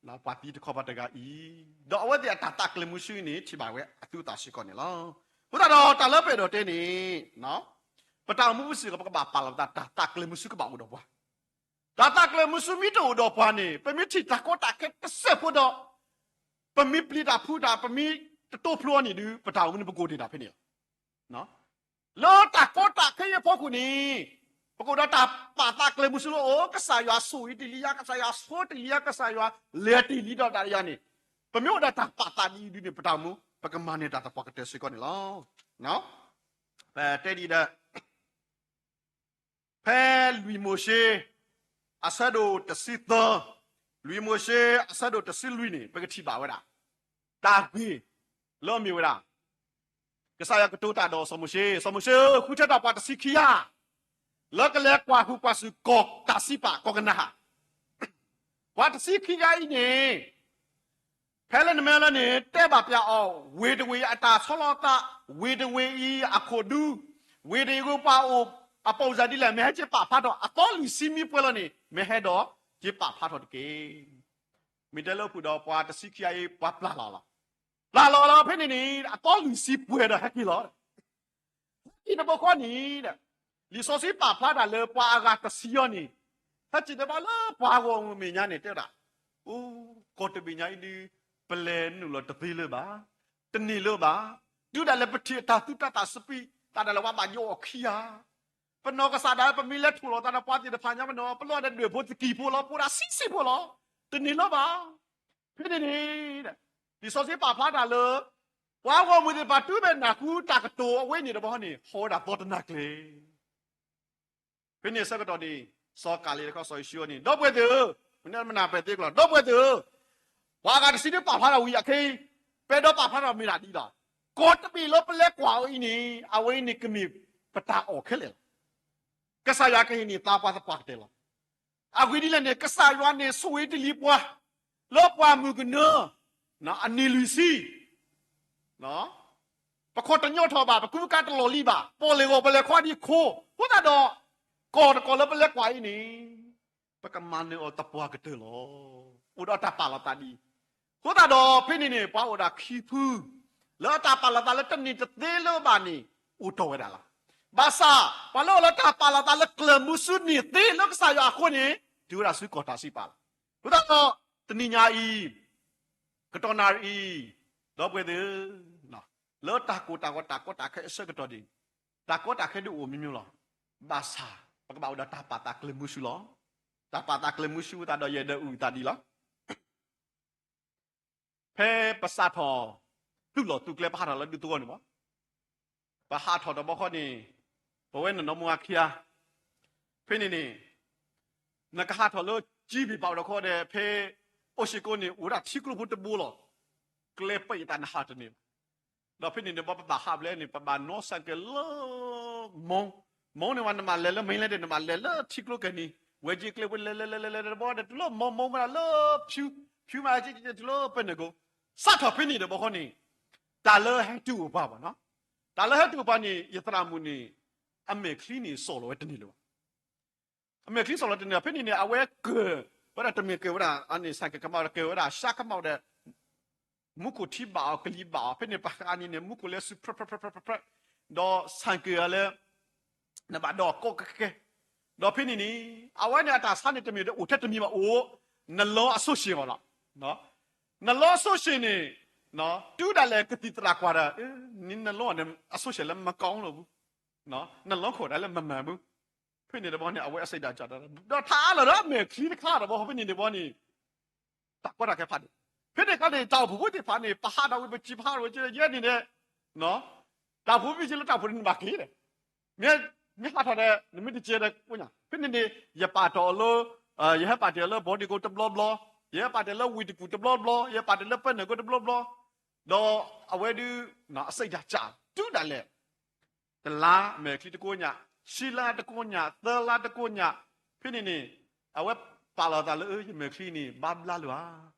ဒၣ် ခီဖျိ ပှၤသံတခီပၤတဂၤအံၤ, ဒီးအဝဲသ့ၣ်အတၢ်သးကျၢၤမူဆူအံၤန့ၣ် ထံၣ်ဘၣ်ဝဲအသူအသၣ်စ့ၢ်ကီးန့ၣ်လီၤ. အဃိသတးဒီး တၢ်လၢပအဲၣ်ဒိးတဲန့ၣ် ပတၢ်အိၣ်မူပူၤစ့ၢ်ကီး ပကဘၣ်ပာ်လီၤပသး တၢ်သးကျၢၤမူဆူကဘၣ်အိၣ်ဒီးပှၤ, တၢ်သးကျၢၤမူဆူမ့ၢ်တအိၣ်ဒီးပှၤန့ၣ် ပမ့ၢ်ထံၣ်တၢ်ကီတၢ်ခဲတစဲးဖိဒီး ပမ့ၢ်ပျံၤတၢ်ဖုးတၢ် ပမ့ၢ်တတိဖျိအီၤန့ၣ်ဒီး ပတၢ်အိၣ်မူန့ၣ် ပကအိၣ်တ့ၢ်တၢ်ဖဲန့ၣ်လီၤ. လၢတၢ်ကီတၢ်ခဲအံၤအဖီခိၣ်န့ၣ် ပကအိၣ်ဒီးတၢ်ပာ်သးကျၢၤမူဆူလၢအိၣ် ကစၢ်ယွၤဆိၣ်ဂ့ၤတ့ၢ်လံယၤ, ကစၢ်ယွၤဆိတ့ၢ်လံယၤ, ကစၢ်ယွၤလဲၤတ့ၢ်လံဒီးတၢ်ယၤန့ၣ်, ပမ့ၢ်အိၣ်ဒီးတၢ်ပာ်သးဒ်အံၤဒ်န့ၣ် ပတၢ်အိၣ်မူ ပကမၤန့ၢ်တၢ်သပှၢ်ကတၢၢ်စ့ၢ်ကီးန့ၣ်လီၤ. ပတဲဒ်အံၤဒီး ဖဲလွံၢ်မိၤၡ့ အဆၢဒိၣ်တဆံသၢ, လွံၢ်မိၤၡ့ အဆၢဒိၣ်တဆံလွံၢ်န့ၣ် ပကထံၣ်ဘၣ်ဝဲဒၣ် တၢ်ဂ့ၢ်လၢအမ့ၢ်ဝဲဒၣ် ကစၢ်ယွၤကတိၤတၢ်ဒီးစီၤမိၤၡ့, စီၤမိၤၡ့ဧၢ, ဃုထၢတၢ်ပှၤတဆံခံဂၤ လၢကလဲၤကွၢ်ဟုၣ်ကွၢ်စူၣ်ကီၢ်တၢ်စံးပာ်ကီၢ်ကနၤဧၣ်, ပှၤတဆံခံဂၤအံၤန့ၣ် ဖဲလၢနမ့ၢ်လၢန့ၣ် တဲဘၣ်ပျးအီၤ ဝ့ၢ်တဝ့ၢ်အံၤအတၢ်ဆီလီၤသး, ဝ့ၢ်တဝ့ၢ်အံၤအခိၣ်ဒူ, ဝ့ၢ်တဝ့ၢ်အံၤပှၤအိၣ်အပိာ်စၢ်ဒ်လဲၣ် မ့ၢ်ဟဲက့ၤပာ်ဖျါထီၣ်, အသီလွံၢ်ဆံမံပှဲၤလီၤန့ၣ် မ့ၢ်ဟဲဒီးက့ၤပာ်ဖျါထီၣ်တက့ၢ်. မ့ၢ်တဲလၢအပူၤဒီးပှၤတဆံခံဂၤအံၤ ပှၤပျၢ်လီၤလီၤ, ပျၢ်လီၤလီၤဖဲန့ၣ်န့ၣ် အသီလွံၢ်ဆံပှဲၤဒီးဟဲက့ၤလီၤ ဟဲက့ၤတဘျီဃီန့ၣ် လံာ်စီဆှံပာ်ဖျါတၢ်လၢပှၤအဂၤတဆံအံၤန့ၣ် ဟဲက့ၤတဘျီလၢပှၤဂီၢ်မုၢ်မဲာ်ညါန့ၣ် တဲဝဲဒၣ်, အိ, ကီၢ်တဘ့ၣ်ညါအံၤဒုး ပလဲၤနုာ်လီၤတသ့လၢၤဘၣ်, တန့ၢ်လၢၤဘၣ်, တုၤဒၣ်လဲာ်ပထံၣ်အတၢ်သူတၢ်သးစပံး တၢ်ဒၣ်လဲာ်ပှၤဘၣ်ယိၣ်အီၣ်ခံဂၤ, ပနီၢ်ကစၢ်ဒၣ်ပမ့ၢ်လဲၤထီၣ်လီၤသးဒီးပှၤသ့ၣ်တဖၣ်ညါပနီၢ် ပလီၢ်ဒီးဒွဲၣ်ဖိသကံၢ်ဖိလီၤ ပအိၣ်ဒၣ်ဆံးဆံးဖိလီၤ, တန့ၢ်လၢၤဘၣ်. ဖဲန့ၣ်န့ၣ် လံာ်စီဆှံပာ်ဖျါတၢ်လၢ ပှၤဂီၢ်မုၢ်သ့ၣ်တဖၣ်တုၤမ့ၢ်နၢ်ဟူတၢ်ကတိၤအဝဲန့ၣ်တဘျီန့ၣ် ဟီဝဲဒၣ်သီတနၤကျဲၤ. ဖဲန့ၣ်အဆၢကတီၢ်န့ၣ် စီၤကၤလ့းတခီ စီၤယိၤၡူန့ၣ် ဒီပုၢ်ဝဲၢ်သ့ၣ်ဧၢ, မနုၤမနုၤပှဲၤသ့ကလီၤ ဒီပုၢ်ဝဲၢ်သ့ၣ်ဧၢ, ပှၤအဂၤတဆံဒုးပာ်ဖျါထီၣ်ဝံၤအခဲအံၤ ပအဲၣ်ဒိးပာ်ဖျါထီၣ်မ့ၢ်ဒၣ်ဒ်လီၤ. ကီၢ်တဘ့ၣ်လၢပလဲၤကွၢ်အီၤအံၤန့ၣ် အဝဲအံၤန့ၣ်ကမ့ၢ်ပတၢ်အီၣ်ခဲလၢာ်လီၤ. ကစၢ်ယွၤကဟ့ၣ်န့ၢ်သးပှၤသပှၢ်ကတၢၢ်လီၤ. အဂ့ၢ်ဒ်လဲၣ်န့ၣ် ကစၢ်ယွၤန့ၣ်ဆိၣ်ဂ့ၤတ့ၢ်လံပှၤ, လၢပှၢ်မုၢ်ကနၢ အနံၤလွံၢ်ဆံ, ပခီၣ်တညီထီၣ်ဘၣ်, ပကူပကၤတလီၢ်လံၤဘၣ်, ပီၣ်လဲၣ်ဂီၤ ပလဲၤခီဒံးခိ, အဃိသတးဒီး ကီၢ်တကီၢ်လၢပလဲၤကွၢ်အံၤန့ၣ် ပကမၤနၢၤအီၤသပှၢ်ကတၢၢ်လီၤ. အိၣ်ဒီးတၢ်ပာ်လီၤသးဒ်အံၤ, အဃိသတးဒီးဖဲန့ၣ်န့ၣ် ပှၤအိၣ်ဒီးခံဖု, လၢအတၢ်ပာ်လီၤသးလၢတန့ၢ်တသ့လၢၤဘၣ်န့ၣ် အိၣ်တီၢ်ဝဲဒၣ်လီၤ. ဘၣ်ဆၣ် ပှၤလၢအအိၣ်လၢတၢ်ပာ်လီၤသးလၢကျၢၢ်မုဆူန့ၢ်သ့လၢကစၢ်ယွၤအဃိန့ၣ် တုၤဝဲဒၣ်ဆူကီၢ်တၢ်စံးပာ်လီၤ. အဃိသတးဒီး တနံၤညါအံၤ ကတီၢ်နၣ်ရံၣ်အံၤ, ဒီပုၢ်ဝဲၢ်သ့ၣ်ဧၢ, လၢတၢ်ကိၢ်တၢ်ဂီၤ တၢ်ကီတၢ်ခဲအဆၢကတီၢ်ဒ်အံၤ, တၢ်ကီတၢ်ခဲဒုးအိၣ်မံၤမံၤလီၤ. ဘၣ်ဆၣ် ပကဘၣ်အိၣ်ဒီးတၢ်ပာ်သးကျၢၢ်မုဆူလီၤ. တၢ်ပာ်သးကျၢၢ်မုဆူအဃိသတးဒီး ယအဲၣ်ဒိးအုၣ်အသးဒ်အံၤလီၤ. ဖဲပစးထီၣ် တူၢ်လိာ်တူၢ်ကျဲ ပဟးထီၣ်လၢဒူသဝီန့ၣ်မး, ပဟးထီၣ်တဘျီဃီန့ၣ် ပဝဲနနီၢ်မူအခံဂၤ, ဖဲန့ၣ်န့ၣ် နကဟးထီၣ်လၢကၠံဘ့ၣ်ပာ်အိၣ်ဒီးခီဒီး ဖဲအိၣ်ဆံးကိန့ၣ် အိၣ်ဝဲဒၣ်ထံကျိဖိတဘိလီၤ. ကျဲပှဲၤအသး နဟးတန့ၢ်ဘၣ်. ဒီးဖဲန့ၣ်န့ၣ် ဘၣ်ပဘၣ်ဟးဖျဲးန့ၣ် ပဘၣ်နီၣ်ဆၢက့ၤလၢ မီ, မီန့ၣ်ဝဲ နဘၣ်လဲၤလၢ mainland ဒီး နဘၣ်လဲၤလၢထံကျိကဲန့ၣ် ဝဲကၠံကျဲဖိ လဲၤလဲၤလဲၤလဲၤလဲၤလဲၤတဘျီဒီး တုၤလၢမီ မီမ့ၢ်ဒၣ်လၢ ဖၠူ ဖၠူမ့ၢ်ဒၣ် တုၤလၢပနၢ်ကိ စးထီၣ်ဖဲန့ၣ်တဘျီဃီန့ၣ် တၢ်လၢဟဲတုၤအိၣ်ပှၤဘၣ်နီၤ, တၢ်လၢဟဲတုၤအိၣ်ပှၤန့ၣ် ယသရၣ်မုၣ်န့ၣ် အမဲာ်ချံန့ၣ် စိာ်လီၤဝဲတန့ၢ်လၢၤဘၣ်. အမဲာ်ချံစိာ်လီၤတန့ၢ်လၢၤဘၣ်. ဖဲန့ၣ်န့ၣ် အဝဲကၢၤဝဲဒၣ် တမ့ၢ်ကၢၤဝဲဒၣ် အန့ၣ်ဆၣ်က့ၤကမၣ်ဒီး ကၢၤဝဲဒၣ် ဆါကမၣ်ဒီး မူခိၣ်ထံဘၣ်အီၤ ကလံၤဘၣ်အီၤ. ဖဲန့ၣ် ပှၤဃးန့ၣ်န့ၣ် မူခိၣ်လဲၤဆူ ဖြၢဖြၢဖြၢဖြၢဖြၢ, ဒီးဆၣ်က့ၤအီၤလၢ နဘၣ်ဒီးကီကကဲ, ဒီးဖဲန့ၣ်န့ၣ် အဝဲန့ၣ်အတၢ်ဆါန့ၣ် တမ့ၢ်အိၣ်ထဲတမံၤဘၣ်, အိၣ် နလီအဆိၣ်ဆ့ၣ်ဘၣ်လီၤ. နလီအဆိၣ်ဆ့ၣ်န့ၣ် တုၤဒၣ်လဲာ်ကသံၣ်သရၣ်ကွၢ်ဒီး နလီန့ၣ် အဆိၣ်ဆ့ၣ်လၢမကီလီၤဘူး, နလီခိၣ်ဒၣ်လၢမမၤဘူး. ဖဲန့ၣ်တဘျီန့ၣ် အဝဲအစံးဒၣ်ကၢ်ဒီး ဒီးထးအါလီၤဒီးအမဲာ်ချံတခါတဘျီဃီ ဖဲန့ၣ်တဘျီန့ၣ် တၢ်ကီတၢ်ခဲဖးဒိၣ်. ဖဲန့ၣ်အခါန့ၣ် တၢ်အိၣ်ဖှိၣ်ဖိသ့ၣ်တဖၣ်န့ၣ် ပဟးထီၣ်ဝံၤပစံး ပဟးထီၣ်ဝံၤကဲယဲန့ၣ်ဒီး တၢ်အိၣ်ဖှိၣ်ဖိစံးလၢတၢ်အိၣ်ဖှိၣ်န့ၣ် နဘၣ်က့ၤဒီး မ့ၢ်ဟးထီၣ်ဒီး နမ့ၢ်တကဲဒီးကိညါ ဖဲန့ၣ်န့ၣ် ယပာ်တ့ၢ်အီၤလၢ ယဟဲပာ်တ့ၢ်အီၤလၢ ဘီဒံကိတဘျီဘျီ, ယဟဲပာ်တ့ၢ်လၢဝ့ၢ်တကူၣ်တဘျီဘျီ, ယဟဲပာ်တ့ၢ်လၢပနၢ်ကိတဘျီဘျီ, ဒီးအဝဲဒုး အစံးဒၣ်ကၢ် တုၤဒၣ်လဲာ် တလါမဲာ်ချံတကိညါ, ခံလါတကိညါ, သၢလါတကိညါ, ဖဲန့ၣ်န့ၣ် အဝဲပာ်လီၤသးလၢ ယမဲာ်ချံန့ၣ် ဘၣ်ဘျါလၢၤဧါ,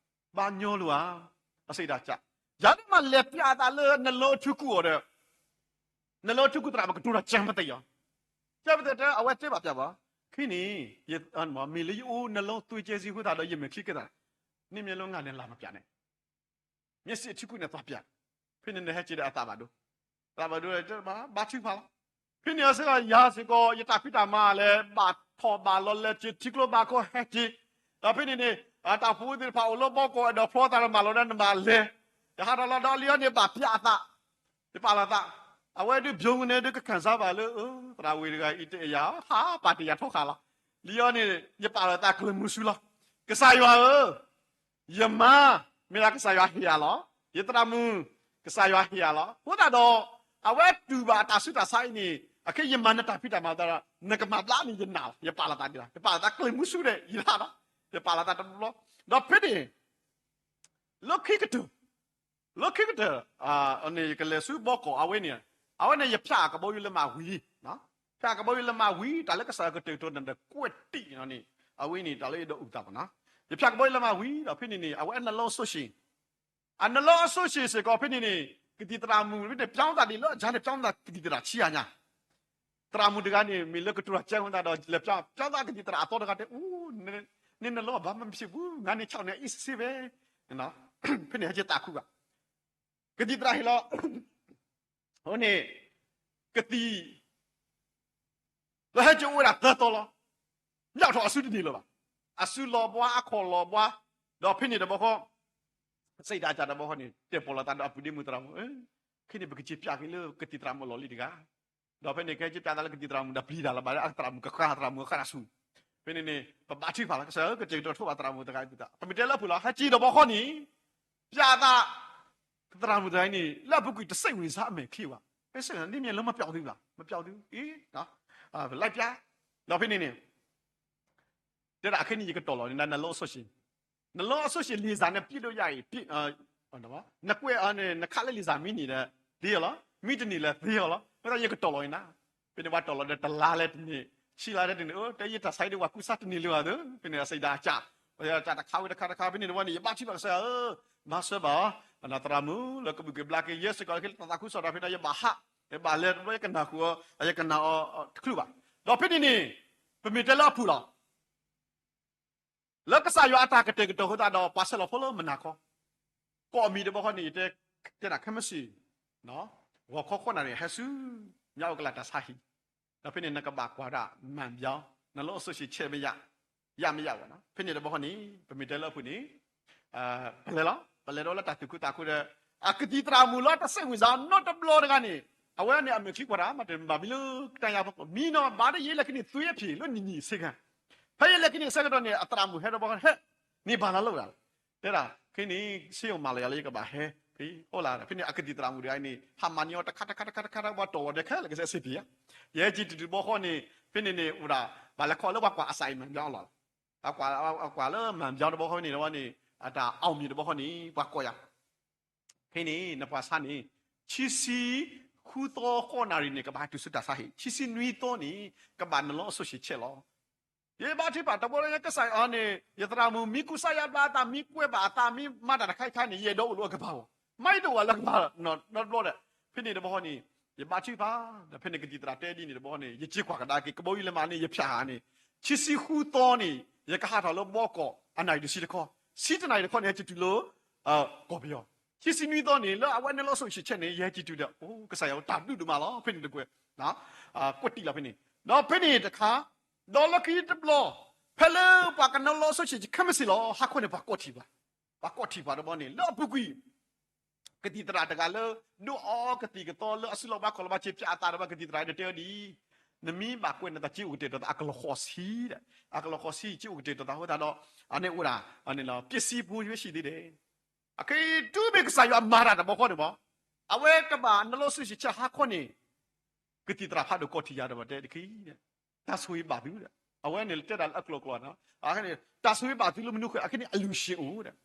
ဘၣ်ညီလၢၤဧါ, အစံးဒၣ်ကၢ်. ယၤဒ်မးလဲၤပျးအသးလၢနလီထူကူၣ်အီၤဒီး နလီထူကူၣ်သရၣ် ပကတိၤတၢ်ကၢ်ပသ့ၣ်အီၤ, ကၢ်ပသ့ၣ်တဲ အဝဲတဲဘၣ်ပျးဘၣ်, ခဲန့ၣ် မ့ၢ်လၢယအိၣ်နလီသွ့ကဲစ့အဃိသတးဒီး ယမဲာ်ချံကဲသး, န့ၣ်မ့ၢ်လၢငါန့ၣ်လၢ်မပျးန့ၣ် မ့ၢ်စံးထံကူၣ်န့ၣ်သးပျး, ဖဲန့ၣ်နဟဲက့ၤဒီးအသးဘၣ်ဒိ, သးဘၣ်ဒိ ဘၣ်ထုကဖၣ်လီၤ. ဖဲန့ၣ်အဆၢကတီၢ်ယၤစ့ၢ်ကီး ယတၢ်ဖံးတၢ်မၤလဲၤဘၣ်ထီၣ်ဘၣ်လီၤ လဲၤက့ၤထံကျိဘၣ်ခီဟဲက့ၤ, ဒီးဖဲန့ၣ်န့ၣ် တၢ်ဖိသ့ၣ်တဖၣ်အိၣ်လၢဘီကီၢ် အဲၣ်ဒိးဖျီသးဒီးမၤလီၤဒီးနဘၣ်လဲၤ, ယဟးထီၣ်လီၤဒီးလံအီၤန့ၣ် ဘၣ်ပျးအသး, ယပာ်လီၤသး, အဝဲဒုး ဘျုးကနဲ ဒုးကခၣ်စၢ်ဘၣ်လၢ သရၣ်ဝံၤတဂၤအံၤတအဲၣ်ယၤ ဟးပာ်တ့ၢ်ယၤထိၣ်ဃာ်လီၤ. လံအီၤန့ၣ် ယပာ်လီၤသးကျၢၤမုဆူလီၤ. ကစၢ်ယွၤဧၢ ယမါ မ့ၢ်ဒၣ်ကစၢ်ယွၤဟ့ၣ်ယၤလီၤ. ယသရၣ်မုၣ် ကစၢ်ယွၤဟ့ၣ်ယၤလီၤ. အဃိသတးဒီး အဝဲတူၢ်ဘၣ်အတၢ်ဆူးတၢ်ဆါအံၤန့ၣ် အခဲအံၤယမၤနတၢ်ဖံးတၢ်မၤသးဒီး နကမၤဘျါန့ၣ် ယနာ်လီၤ. ယပာ်လီၤသးဒ်လီၤ. ယပာ်လီၤသးကျၢၤမုဆူဒီး ယနာ်လီၤ. ယပာ်လီၤသးတဘျီဘျီ. ဒီးဖဲန့ၣ် လၢခံကတၢၢ် လၢခံကတၢၢ် န့ၣ် ယကလဲၤဆူဘီကီၢ်အဝဲန့ၣ်, အဝဲန့ၣ် ယဖျါကဘီယူၤလၢမၤဝံၤ, ဖျါကဘီယူၤလၢမၤဝံၤ တၢ်လၢကစၢ်ယွၤကတၢၢ်ကတီၤနၤဒီးကွဲးတံၢ်န့ၣ်, အဝဲန့ၣ် တၢ်လၢယအဲၣ်ဒိးအုၣ်သးဘၣ်နီၤ. ယဖျါကဘီယူၤလၢမၤဝံၤဒီးဖဲန့ၣ်န့ၣ် အဝဲအနလီအဆိၣ်ဆ့ၣ်, အနလီအဆိၣ်ဆ့ၣ်စ့ၢ်ကီးဖဲန့ၣ်န့ၣ် ကသံၣ်သရၣ်မုၣ်န့ၣ် ပြောင်းသးဒ်လၢအယါန့ၣ် ပြောင်းသးကသံၣ်သရၣ်ဆံးအါညါ သရၣ်မုၣ်တဂၤန့ၣ် မ့ၢ်လၢကတိၤတၢ်ကၢ်ဝဲသးဒီး လဲၤပြောင်းသးကသံၣ်သရၣ်အသီတဂၤတဲ အိၣ် နနလီဘၣ်မ့ၢ်ပစံးပူၤ ငါန့ၣ်ဆီၣ်န့ၢ်အအံၣ်စ့ၢ်ဘၣ်. ဖဲန့ၣ်ဟဲက့ၤသးခုဘၣ်. ကသံၣ်သရၣ်ဟ့ၣ်လီၤ အဃိန့ၣ် ကသံၣ် လၢဟဲက့ၤအိၣ်ဝဲဒၣ်သၢသီလီၤ. ညၣ်ထီၣ်အစုတန့ၢ်လၢၤဘၣ်. အစုလီၤဘှါ အခီၣ်လီၤဘှါ, ဒီးဖဲန့ၣ်တဘျီဃီ စံးဒၣ်ကၢ်တဘျီဃီန့ၣ် တဲပီၣ်လီၤသးဒီးအပုၢ်ဒ့မုၣ်သရၣ်မုၣ်, ခဲန့ၣ် ပကစ့ပျးက့ၤလၢကသံၣ်သရၣ်မုၣ်အလီၢ်လံတဂၤ ဒီးဖဲန့ၣ် ကဟဲက့ၤပျးသးလၢကသံၣ်သရၣ်မုၣ်ဒီးပျံၤတၢ်လၢၤဘၣ်လၢအသရၣ်မုၣ်ကဃၣ်သရၣ်မုၣ်ဃၣ်တၢ်ဆူၣ်, ဖဲန့ၣ်န့ၣ် ပဘါထုကဖၣ်လီၤ ကစၢ်ဧၢ ကစၢ်ကတိၤထိၣ်ဘၣ်သရၣ်မုၣ်တဂၤအံၤ ပမ့ၢ်တဲလၢအပူၤလီၤ ဟဲက့ၤတဘျီဃီန့ၣ် ပျးသး သရၣ်မုၣ်တဂၤအံၤန့ၣ် လၢအပူၤကွံာ်တစဲးဝံၤစါအမဲာ်ချံဘၣ်, ပစဲးန့ၣ်မ့ၢ်လၢမပျီသုဘၣ်, မပျီသု, အ့ လၢပျး, ဒီးဖဲန့ၣ်န့ၣ် တဲဒၣ်အခဲန့ၣ် ယကတီၢ်လီၤန့ၣ် နလီအဆိၣ်ဆ့ၣ်, နလီအဆိၣ်ဆ့ၣ် လံာ်စၢ်န့ၣ် ပြည့်လို့ရရင် ပြည့်, နကွဲးန့ၣ် နခးလၢလံာ်စၢ်မံန့ၣ်ဒီး သ့အီၤလီၤ, မံတန့ၢ်လၢသ့အီၤလီၤ, မ့ၢ်သးယကတီၢ်လီၤန့ၣ်နၤ, ဖဲန့ၣ်ပှၤတီၢ်လီၤဒီးတလါလဲၣ်တန့ၢ်, ဆံလါလဲၣ်တန့ၢ်, အိၣ် တဲယတၢ်ဆါအံၤဒီးပှၤကူစါတန့ၢ်လၢၤဘၣ်သ့, ဖဲန့ၣ်အစံးဒၣ်ကၢ်, တၢ်တခါဝံၤတခါတခါ ဖဲန့ၣ်တဘျီန့ၣ် ယဘါထုဘၣ်ကစၢ်ယွၤဧၢ, မၤစၢၤဘၣ်အီၤ, သရၣ်မုၣ်လၢကဘုၣ်က့ၤဘျါက့ၤ ယဲစ့ၢ်ကီးလၢတၢ်သးခုကစီၣ်တၢ်ဖဲန့ၣ် ယဘၣ်ဟး, ယဘၣ်လဲၤတဘျီ ယကနၣ်ဃုာ်အီၤ, ယကနၣ်အီၤတချုးဘၣ်. ဒီးဖဲန့ၣ်န့ၣ် ပမ့ၢ်တဲလၢအပူၤလီၤ. လၢကစၢ်ယွၤအတၢ်ကတဲာ်ကတီၤအဃိသတးဒီး ပှၤဆဲးလီၤဖိလၢမုၢ်နၤခီ, ကိးအမံၤတဘျီဃီန့ၣ် ယတဲတၢ်ခဲမုၢ်ဆ့ၣ်, ဂီၤခီဃိးနၣ်ရံၣ် ဟဲဆူ မြောက်ဥက္ကလာ တၢ်ဆါဟံၣ်, ဒီးဖဲန့ၣ်နကဘၣ်ကွၢ်ဒၣ် မှန်ပြောင်း, နလၢအစိၣ်ဆံးဆဲးမ့ၢ်ယါ, ယါမ့ၢ်ယါဝဲနီၤ. ဖဲန့ၣ်တဘျီဃီန့ၣ် ပမ့ၢ်တဲလၢအပူၤန့ၣ် ပလဲၤလီၤ, ပလဲၤဒီးလၢတၢ်သူၣ်ခုသးခုဒီး အကသံၣ်သရၣ်မုၣ်လၢတၢ်စဲးဝံၤစါနီတဘျီတဂၤန့ၣ်, အဝဲန့ၣ်အမဲာ်ချံကွၢ်တၢ် မ့ၢ်တဘၣ်မံလၢကတၢၢ်ယါဖိ မံနီၤ ဘၣ်ဒီးယဲလဲၤကန့ၢ်သွံအဖံးလၢနံၤနံၤဆ့ကၤ, ဖဲယဲလဲၤကန့ၢ်ဆၢကတီၢ်န့ၣ် အသရၣ်မုၣ်ဟဲဒီးဘျီဃီ ဟဲ, န့ၢ်ဘၣ်လၢလၢဝဲဒၣ်, တဲဒၣ် ခဲအံၤန့ၣ် စ့ယိၣ်မၤလီၤယၤလၢယကဘၣ်ဟဲ, ဖဲအိၣ်လၢ ဖဲန့ၣ်အကသံၣ်သရၣ်မုၣ်တဂၤန့ၣ် ဟးမၤန့ၢ်အီၤတခါတခါတခါတခါ ဘၣ်တီၢ်ဝဲဒၣ်ခဲလၢာ်ကစဲးစ့ပံၤဧါ, ယဟဲက့ၤတုၤတုၤဘျီဃီန့ၣ် ဖဲန့ၣ်န့ၣ်အိၣ်ဒၣ် ဘၣ်လဲၤခီလၢပှၤကွၢ်အစးအံၤမၤဘျီအလီၢ်လီၤ. အကွၢ်လၢမၤဘျီတဘျီဃီန့ၣ် တဘျီန့ၣ် အတၢ်အီၣ်မံၤတဘျီဃီန့ၣ် ပှၤကိးယၤ ဖဲန့ၣ် နပှၤဆါန့ၣ် ဆံဆံဃုသီဃိးနၣ်ရံၣ်န့ၣ် ကဘၣ်ဟဲတုၤဆူတၢ်ဆါဟံၣ်, ဆံဆံနွံသီန့ၣ် ကဘၣ်နလီအစိၣ်ဆံးဆဲးလီၤ. ယဘါထုကဖၣ်တဘျီလၢကစၢ်ယွၤန့ၣ် ယသရၣ်မုၣ်မံကူစါယါဘျါအသး မံကွဲးဘၣ်အသး မံမၤတၢ်တခါခါန့ၣ် ယအဲၣ်ဒိးအိၣ်လၢအကပၤအီၤ, မ့ၢ်ယတအိၣ်လၢအကပၤနီတဘျီဒီး ဖဲန့ၣ်တဘျီန့ၣ် ယဘါထုကဖၣ် ဒီးဖဲန့ၣ်ကသံၣ်သရၣ်တဲဒ်န့ၣ်တဘျီန့ၣ် ယစ့ကွၢ်ကဒါက့ၤ ကဘီယူၤလဲၤမးန့ၣ် ယဖၠးဧါန့ၣ် ဆံဆံဃုသီန့ၣ် ယကဟးထီၣ်လၢဘီကီၢ်အနၣ်ရံၣ်တဆံတခီ, ဆံတနၣ်ရံၣ်တခီန့ၣ် ဟဲက့ၤတုၤလၢ ကီၢ်ပယီၤ, ဆံဆံနွံသီန့ၣ် လၢအဝဲနလီအစိၣ်ဆံးဆဲးန့ၣ် ယဟဲက့ၤတုၤဒီး အိ ကစၢ်ယွၤတၢ်ဘျုးဒိၣ်မးလီၤ. ဖဲန့ၣ်တကွဲး ကွဲးတံၢ်လီၤဖဲန့ၣ်, ဒီးဖဲန့ၣ်တခါ ဒီးလၢခံတဘျီ ဖဲလၢပှၤကနလီအစိၣ်ဆံးဆဲးခဲမုၢ်ဆ့ၣ်လီၤ ဟါခီန့ၣ် ပှၤကိးထံၣ်ပှၤ, ပှၤကိးထံၣ်ပှၤတဘျီန့ၣ် လၢအပူၤကွံာ် ကသံၣ်သရၣ်တဂၤလၢ ဒိးအီကသံၣ်ကသီလၢအစုလီၤဘၣ်ခီၣ်လီၤဘၣ်ဆ့ ဖၠးအသးဒီး ပှၤကသံၣ်သရၣ်န့ၣ်တဲဝဲဒ်အံၤ, နမ့ၢ်ဘၣ်ကွဲးနသး က့အိၣ်ကတဲာ်ဒီးသး အကလီၤဃီၤဆံးဒီး, အကလီၤဃီၤဆံး က့အိၣ်ကတဲာ်ဒီးသးအဃိသတးဒီး အန့ၣ်အိၣ်ဒၣ် ပျ့စံပူၤယွဲၢ်ဆံးသ့ဒဲး, အခဲအံၤ တုၤမ့ၢ်ကစၢ်ယွၤမၤတၢ်တဘျီဃီန့ၣ်မး အဝဲကဘၣ်နလီအစိၣ်ဆံးဆဲးဟါခီန့ၣ် ကသံၣ်သရၣ်ဖးဒိၣ်ကိးထံၣ်ယၤဒီး ပတဲတခါအံၤ တၢ်ဆိၣ်ဂ့ၤဘၣ်သုဒီး အဝဲန့ၣ်တဲဒၣ်လၢအကျိၤအကျိၤန့ၣ် အန့ၣ် တၢ်ဆိၣ်ဂ့ၤဘၣ်သုလၢမနုၤဃိ အခဲန့ၣ် အလူၢ်ၡ့အိၣ်ဒီး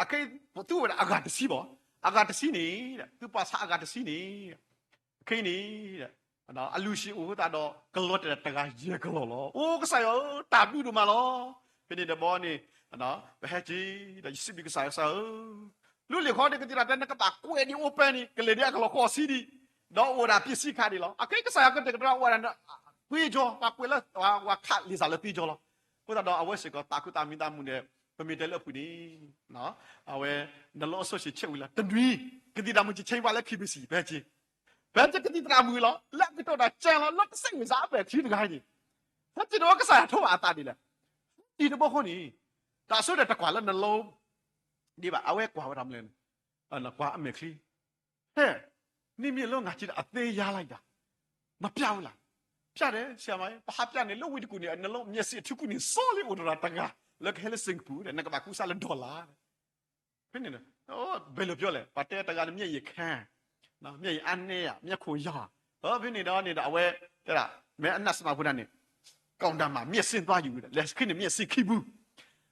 အခဲ ပသူဝဲဒၣ်အဂၤတဆံဘၣ်, အဂၤတဆံန့ၣ် သုပှၤဆါအဂၤတဆံန့ၣ် အခဲအံၤန့ၣ် အလူၢ်ၡ့အိၣ်အဃိသတးဒီး ကလီၤတဲာ်တဂၤယဲၢ်ကလီၢ်လီၤ. အိ ကစၢ်ယွၤဧၢ တၢ်ဘျုးဒိၣ်မးလီၤ. ဖဲန့ၣ်တဘျီန့ၣ် ပဟဲက့ၤဒီး ယစံးဘျုးကစၢ်ယွၤ ကစၢ်ဧၢ လၢလံာ်ခီန့ၣ် ကသံၣ်သရၣ်တဲ နကဘၣ်ကွဲးဒံးအိၣ်ပဲန့ၣ် ကလဲၤဒံးအကလီၤဃီၤဆံးဒံး ဒီးအိၣ်ဝဲဒၣ်ပျ့စံခါဒံးလီၤ. အခဲကစၢ်ယွၤကတဲာ်ကတီၤအိၣ်ဝဲဒၣ် သ့ကၠီ ပှၤကွဲးလၢ ပှၤခးလံာ်စၢ်လၢသ့ကၠီလီၤ. အဃိသတးဒီးအဝဲစ့ၢ်ကီးသးခုသးမံသးမုာ်ဒီး ပမ့ၢ်တဲလၢအပူၤန့ၣ် အဝဲ နလီအစိၣ်ဆံးဆဲးဝံၤလီၤ တနွံ ကသံၣ်သရၣ်မုၣ်ကဆဲးဝံၤလၢ ခ့ဘ့ၣ်စံၣ် ပဟဲက့ၤ ပဟဲက့ၤကသံၣ်သရၣ်မုၣ်လီၤ လၢအကတီၢ်တၢ်ကဲလီၤ လၢတစဲးဝံၤစးအမဲာ်ချံတဂၤအံၤန့ၣ် ဟဲက့ၤဒီးကစၢ်ယွၤထိးဘၣ်အသးဒ်လဲၣ် တံၤတဘျီဃီန့ၣ် တၢ်ဆိဒီးတကွၢ်လၢနလီ ဒ်ဘၣ် အဝဲကွၢ်ဝဲဒၣ်မနုၤလဲၣ်န့ၣ် ကွၢ်အမဲာ်ချံ ဟဲ န့ၣ်မ့ၢ်လၢငါက့ၤဒီးအသ့ယါလၢယၤ မပျၢ်ဝဲလၢ် ပျၢ်ဒီး ဆရာမ ပဟးပျၢ်န့ၣ် လၢဝ့ၢ်တကူၣ်န့ၣ် နလီမျက်စိအထူးကူၣ်န့ၣ် စီလ့အိၣ်တရၣ်တဂၤ လၢကဟဲလၢ Singapore ဒီး နကဘၣ်ကူစါလၢ dollar ဖဲန့ၣ် ဘယ်လိုပြောလဲ ပှၤတဲတဂၤန့ၣ် မျက်ရည်ခံ မျက်ရည်အါနေရ မျက်ခုံရောင် ဖဲန့ၣ်ဒီးန့ၣ်ဒီး အဝဲ တဲဒၣ် မ့ၢ်အနၢ်စမးဖိဒၣ်န့ၣ် ကောင်တန်းမှာ မျက်စိသွားယူ ဒီး လၢခံန့ၣ် မျက်စိခံဘူး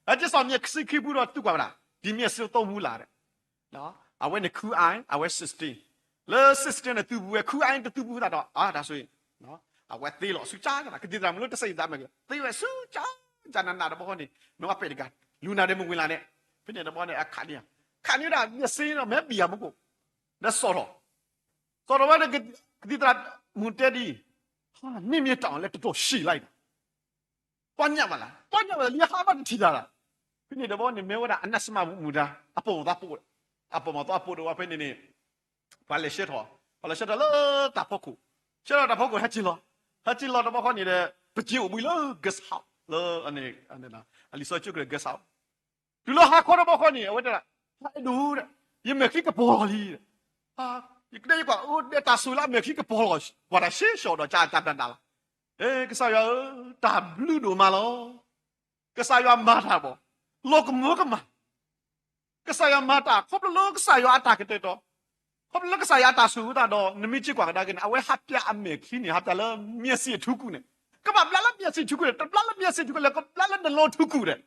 အကစီၣ်မျက်စိခံဘူးဒီး သူကွၢ်ဝဲဒၣ် ဒီမျက်စိသုံးဘူးလား ဒီး အဝဲန့ၣ် ခူအိုင် အဝဲ sixteen လၢ sixteen န့ၣ် သူဘူးဝဲ ခူအိုင် တသူဘူးသးဒီး အါ ဒါဆိုရင် အဝဲသ့လီၤ ဆူကၠါကနၣ် ကသံၣ်သရၣ်မုၣ်လၢတစဲးအံၤသးမဲာ်ကလီ သ့ဝဲဆူကၠါ ကၠါနးနးတဘျီဃီန့ၣ် မ့ၢ်ဝဲပဲာ်တဂၤ လူၤနၤဒဲးမုၢ်ဝံၤလၢ်န့ၣ် ဖဲန့ၣ်တဘျီန့ၣ် အခးန့ၢ် ခးန့ၢ်ဒၣ် မျက်စိ ဒီး မဲဘံၣ်အမူခိၣ် ဒီးစိာ်ထီၣ် စိာ်ထီၣ်ဝဲဒီး ကသံၣ်သရၣ်မုၣ်တဲဒ်အံၤ န့ၣ်မ့ၢ်တၢ်အီၤလၢတတီၢ်ရှံးလၢအံၤ ပှၤညၣ်ဘၣ်လၢ ပှၤညၣ်ဘၣ်လၢ လံဟါဘၣ်တထံၣ်တၢ်လၢ ဖဲန့ၣ်တဘျီန့ၣ် မ့ၢ်ဝဲဒၣ်အနၢ်စမးမုၣ်တၢ် အပိာ်မၤသးပိာ် အပိာ်မၤသးအပိာ်ဒီးဝဲဖဲန့ၣ်န့ၣ် ပှၤလဲၤဆှၢထီၣ် ပှၤလဲၤဆှၢထီၣ်လၢတၢ်ဖီခိၣ် ဆှၢထီၣ်တၢ်ဖီခိၣ် ဟဲက့ၤလီၤ ဟဲက့ၤလီၤတဘျီဃီန့ၣ်ဒီး ပက့ၤအိၣ်ဘှံးလၢ guest house လၢ အလံာ်စီဆှံကရၢ guest house တုၤလၢဟါခီတဘျီဃီန့ၣ် အဝဲတဲဒၣ် ဟဲဒိၣ်ဒီး ယမဲာ်ချံကပီၤလီၤလံ ယကတဲယကွၢ်အိၣ်ဒီးတၢ်ဆိၣ်လၢအမဲာ်ချံကပီၤလီၤ ပှၤတၢ်ရှဲရှီၤဒီးကၢ်တၢ်ဘျၣ်တၢ်လီၤ အဲ ကစၢ်ယွၤဧၢ တၢ်ဘျုးဒိၣ်မးလီၤ ကစၢ်ယွၤမၤတၢ်ဘၣ် လီၤကမၢကမၣ် ကစၢ်ယွၤမၤတၢ် ခီဖျိလၢကစၢ်ယွၤအတၢ်ကတဲာ်ကတီၤ ခီဖျိလၢကစၢ်ယွၤအတၢ်ဆိၣ်ဂ့ၤသးဒီး နမ့ၢ်က့ၤကွၢ်ကဒါက့ၤန့ၣ် အဝဲဟးပျၢ်အမဲာ်ချံန့ၣ် ဟးပျၢ်လၢ မျက်စိအထူးကူၣ်န့ၣ် ကဘၣ်ဘျၢလၢမျက်စိအထူးကူၣ်န့ၣ် တဘျၢလၢမျက်စိအထူးကူၣ်လဲၣ် ကဘျၢလၢနလီထူးကူၣ်ဒီး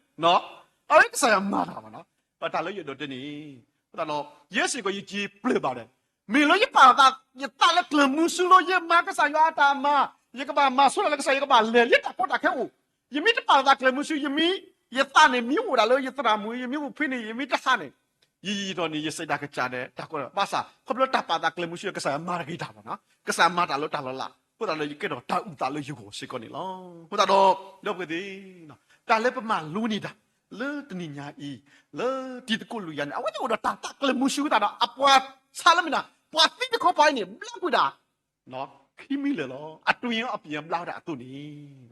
အဝဲကစၢ်ယွၤမၤတၢ်ဘၣ်နီၤ ဘၣ်တၢ်လၢယအဲၣ်ဒိးတဲန့ၣ် အဃိသတးဒီး ယဲစ့ၢ်ကီးယစံးပျၢ်ဘၣ်ဒီး မ့ၢ်လၢယပာ်သး ယသးလၢကျၢၤမုဆူလၢယမၤကစၢ်ယွၤအတၢ်မၤ ယကဘၣ်မၤဆိလၢကစၢ် ယကဘၣ်လဲၤလၢတၢ်ကီတၢ်ခဲအိၣ် ယမ့ၢ်တပာ်သးကျၢၤမုဆူ ယမ့ၢ် ယသးန့ၣ်မ့ၢ်အိၣ်ဒၣ်လၢယသရၣ်မုၣ် ယမ့ၢ်အိၣ်ဖဲန့ၣ် ယမ့ၢ်တဟးန့ၣ် ယယံာ်ထီၣ်န့ၣ် ယစံးတၢ်ကစၢ်ဒီး တၢ်ကီဘၣ်ဆၣ် ခီဖျိတၢ်ပာ်သးကျဲၤမုဆူ ကစၢ်ယွၤမၤတဂ့ၤတၢ်ဘၣ်နီၤ, ကစၢ်ယွၤမၤတၢ်လၢတၢ်လီၤလး အဃိသတးဒီးယကဲထီၣ်တၢ်အုၣ်သးလၢယဂီၢ်စ့ၢ်ကီးန့ၣ်လီၤ. အဃိသတးဒီး ဒီပုၢ်ဝဲၢ်သ့ၣ် တၢ်လၢပမၤလိန့ၢ်တၢ် လၢတနံၤညါအံၤ လၢတံၤသကိးလွံၢ်ယၤန့ၣ် အဝဲသ့ၣ်အိၣ်ဒီးတၢ်သးကျဲၤမုဆူအဃိသတးဒီး အပှၤဆါလၢမ့ၢ်ဒၣ် ပှၤသံတခီပၤအံၤန့ၣ် ဘျါကွံာ်ဒၣ် ခံမံၤလၢာ်လီၤ. အတွ့အပံၤအဘျါဝဲဒၣ်အသိးန့ၣ်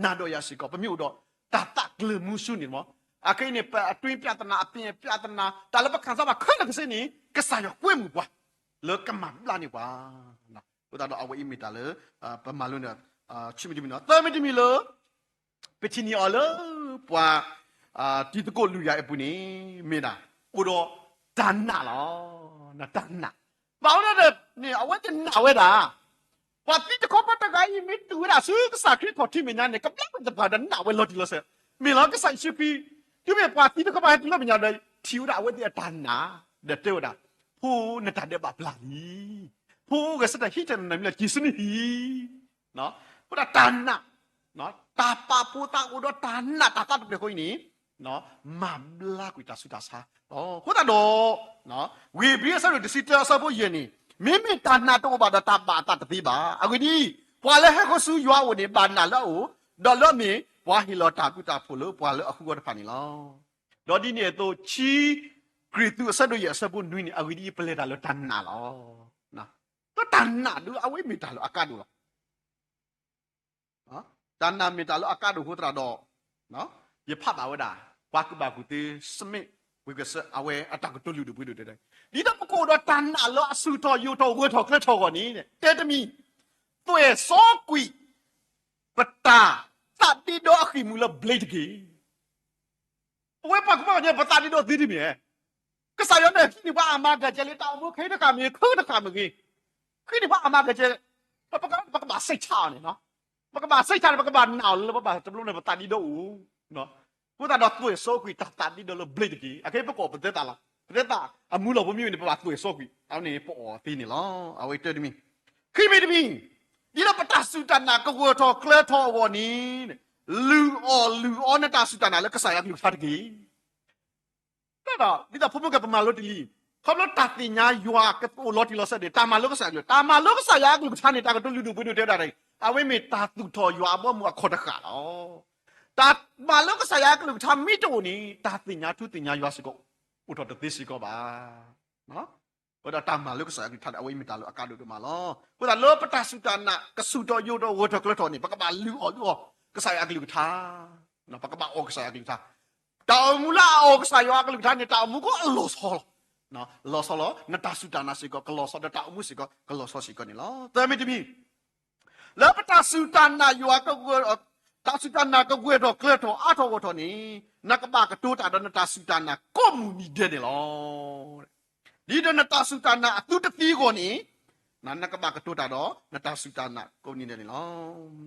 နၤဒီးယၤစ့ၢ်ကီး ပမ့ၢ်အိၣ်ဒီးတၢ်သးကျဲၤမုဆူန့ၣ်မ့ၢ် အခဲအံၤန့ၣ် ပအတွ့ပြဿနာ အပံၤပြဿနာ တၢ်လၢပခၣ်စၢ်ဘၣ်ခဲလၢာ်ခဲဆ့န့ၣ် ကစၢ်ယွၤကွဲမုာ်ပှၤ လၢကမၤဘျါန့ၢ်ပှၤ အဃိသတးဒီးအဝဲအံၤမ့ၢ်တၢ်လၢ ပမၤလိန့ၣ် ဆံမံၤတမံၤနီၤ သၢမံၤတမံၤလၢ ပထံၣ်န့ၢ်အီၤလၢ ပှၤ တံၤသကိးလွံၢ်ယၤအပူၤန့ၣ် မ့ၢ်ဒၣ် အိၣ်ဒီးတၢ်နာ်လီၤ. တၢ်နာ် ဘၣ်ဝဲဒၣ်န့ၣ် အဝဲသ့ၣ်နာ်ဝဲဒၣ် ပှၤသံတခီပၤတဂၤအံၤ မ့ၢ်တုၤဝဲဒၣ်ဆူကစၢ်ခရံာ်အခီၣ်ထံးမဲာ်ညါန့ၣ် ကဘျါဝဲသ့ၣ်တဖၣ်ဒီးနာ်ဝဲလီၤတံၢ်လီၤဆဲး, မ့ၢ်လီၤ ကစၢ်ယ့ၣ်ၡူးခရံာ် တုၤမ့ၢ်ပှၤသံတခီပၤဟဲတုၤလၢမဲာ်ညါဒီး ထံၣ်ဝဲဒၣ်အဝဲသ့ၣ်အတၢ်နာ် ဒီးတဲဝဲဒၣ်, ဖိ နတၢ်ဒဲးဘးပျၢ်လံ, ဖိဧၢ ဂဲၤဆၢထၢၣ်ဟံးထီၣ်နနၢ်မံၤလၢက့ၤဆူနဟံၣ် အဃိဒၣ်တၢ်နာ်, တၢ်ပာ်ဖှိၣ်သးအိၣ်ဒီးတၢ်နာ်တၢ်သးတဖျၢၣ်ဃီအံၤန့ၣ် မၤဘျါကွံာ်တၢ်ဆူးတၢ်ဆါလီၤ. အဃိသတးဒီး ဝ့ၢ်ဧ့ၤဘြံၤအဆၢဒိၣ်တဆံတၢအဆၢဖိယဲၢ်န့ၣ်, မ့မ့ၢ်တၢ်နာ်တအိၣ်ဘၣ်ဒီးတၢ်ဘၣ်အသးတသ့ဘၣ်. အဂ့ၢ်ဒ်အံၤ, ပှၤလၢဟဲဃီၤဆူယွၤအအိၣ်န့ၣ် ဘၣ်နာ်လၢအအိၣ်, ဒီးလၢအမ့ၢ်ပှၤဟ့ၣ်လီၤတၢ်ဘျုးတၢ်ဖှိၣ်လၢပှၤလၢအဃုအဂီၢ်တဖၣ်န့ၣ်လီၤ. ဒီးဒ်န့ၣ်အသိး ခံကရံၣ်သူးအဆၢဒိၣ်ယဲၢ်အဆၢဖိနွံန့ၣ် အဂ့ၢ်ဒ်အံၤ ပလဲၤတၢ်လၢတၢ်နာ်လီၤ. ဒီးတၢ်နာ်ဒုးအဝဲမ့ၢ်တၢ်လၢအကါဒိၣ်လီၤ. တၢ်နာ်မ့ၢ်တၢ်လၢအကါဒိၣ်အဃိသတးဒီး ယဖးဘၣ်ဝဲဒၣ် ပှၤကူၣ်ဘၣ်ကူၣ်သ့ Smith Wigglesworth အဝဲအတၢ်ကတိၤလုၢ်ဒိၣ်ပှ့ၤဒိၣ်တဲ, ဒ်သိးပကအိၣ်ဒီးတၢ်နာ်လၢအဆူၣ်ထီၣ်ယိာ်ထီၣ်ဂၢၢ်ထီၣ်ကျၢၤထီၣ်အဂီၢ်န့ၣ် တဲတမံၤ, သွဲၣ်စီကွံာ် ပတၢ်သးဒ့ဒီအဃံၢ်မူလၢ blade တက့ၢ်. ပဝဲပှၤကူၣ်ဘၣ်ကူၣ်သ့ ပသးဒ့ဒီသ့တမံၤဧါ. ကစၢ်ယွၤန့ၣ် ဟံးန့ၢ်ပှၤအမၤကဲၣ်ကဲလၢတၢ်အိၣ်မူခဲအံၤတဃၣ်မ့ၢ်ဂ့ၤ ခုတဃၣ်မ့ၢ်ဂ့ၤ, ဟံးန့ၢ်ပှၤအမၤကဲၣ်ကဲ, ပကဘၣ်စံးဆၣ်အီၤန့ၣ်, ပကဘၣ်စံးဆၣ်န့ၣ် ပကဘၣ်နာ်အီၤလၢပဘၣ်တဘျီန့ၣ် ပသးဒ့ဒီအိၣ် အဃိသတးဒီးသွဲၣ်စီကွံာ်တၢ်သးဒ့ဒီလၢ blade တက့ၢ်. အခဲအံၤပကိးပသဲသးလီၤ. ပသဲသးအမူလီၤ ပမ့ၢ်ဝဲန့ၣ် ပဘၣ်သွဲၣ်စီကွံာ် အဝဲန့ၣ်ပအီၣ်သ့န့ၣ်လီၤ. အဝဲတၢ်တမံၤ, ခံမံၤတမံၤ, ဒ်သိးပတၢ်စူၢ်တၢ်နာ်ကဂၢၢ်ထီၣ်ကျၢၤထီၣ်အဂီၢ်န့ၣ်, လုၢ်အီၣ်လုၢ်အီနတၢ်စူၢ်တၢ်နာ်လၢကစၢ်ယွၤအကလုၢ်ကထါတက့ၢ်. ဒ်သိးဖိမုၣ်ကဲပမၤလိတ့ၢ်လံ, ခီဖျိတၢ်သ့ၣ်ညါယွၤကအိၣ်လီၤတံၢ်လီၤဆဲးန့ၣ် တၢ်မၤလိကစၢ်ယွၤအကလုၢ်, တၢ်မၤလိကစၢ်ယွၤအကလုၢ်ကထါန့ၣ် တၢ်ကတိၤလုၢ်ဒိၣ်ပှ့ၤဒိၣ်တဲဝဲဒၣ်န့ၣ် အဝဲမ့ၢ်တၢ်သူၣ်ထီၣ်ယွၤအဘီအမုၢ်အခီၣ်တဃာ်လီၤ. တၢ်မၤလိကစၢ်ယွၤအကလုၢ်ကထါမ့ၢ်တအိၣ်န့ၣ် တၢ်သ့ၣ်ညါထူသ့ၣ်ညါယွၤစ့ၢ်ကီး အိၣ်ထီၣ်တသ့စ့ၢ်ကီးဘၣ်. အဃိဒီးတၢ်မၤလိကစၢ်ယွၤအကလုၢ်ကထါန့ၣ် အဝဲအံၤမ့ၢ်တၢ်လၢအကါဒိၣ်ဒိၣ်မးလီၤ. အဃိသတးလၢပတၢ်စူၢ်တၢ်နာ် ကဆူၣ်ထီၣ်ယိာ်ထီၣ်ဂၢၢ်ထီၣ်ကျၢၤထီၣ်န့ၣ် ပကဘၣ်လုၢ်အီၣ်လုၢ်အီ ကစၢ်ယွၤအကလုၢ်ကထါ, ပကဘၣ်အီၣ်ကစၢ်ယွၤအကလုၢ်ကထါ, တၢ်အိၣ်မူလၢအအီၣ်ကစၢ်ယွၤအကလုၢ်ကထါန့ၣ် တၢ်အိၣ်မူကအိၣ်အလီၤဆီလီၤ. လီၤဆီလီၤ, နတၢ်စူၢ်တၢ်နာ်စ့ၢ်ကီး ကလီၤဆီဒီးတၢ်အိၣ်မူစ့ၢ်ကီး ကလီၤဆီစ့ၢ်ကီးန့ၣ်လီၤ. သၢမံၤတမံၤ လၢပတၢ်စူၢ်တၢ်နာ်ယွၤ တၢ်စူၢ်တၢ်နာ်ကဂၢၢ်ထီၣ်ကျၢၤထီၣ်အါထီၣ်ဂီၢ်ထီၣ်န့ၣ်, နကဘၣ်ကတိၤတၢ်ဒီးနတၢ်စူၢ်တၢ်နာ်ကိးမုၢ်နံၤဒဲးန့ၣ်လီၤ. ဒ်သိးနတၢ်စူၢ်တၢ်နာ်အသုတသံအဂီၢ်န့ၣ်, နကဘၣ်ကတိၤတၢ်ဒီးနတၢ်စူၢ်တၢ်နာ်ကိးမုၢ်နံၤဒဲးန့ၣ်လီၤ.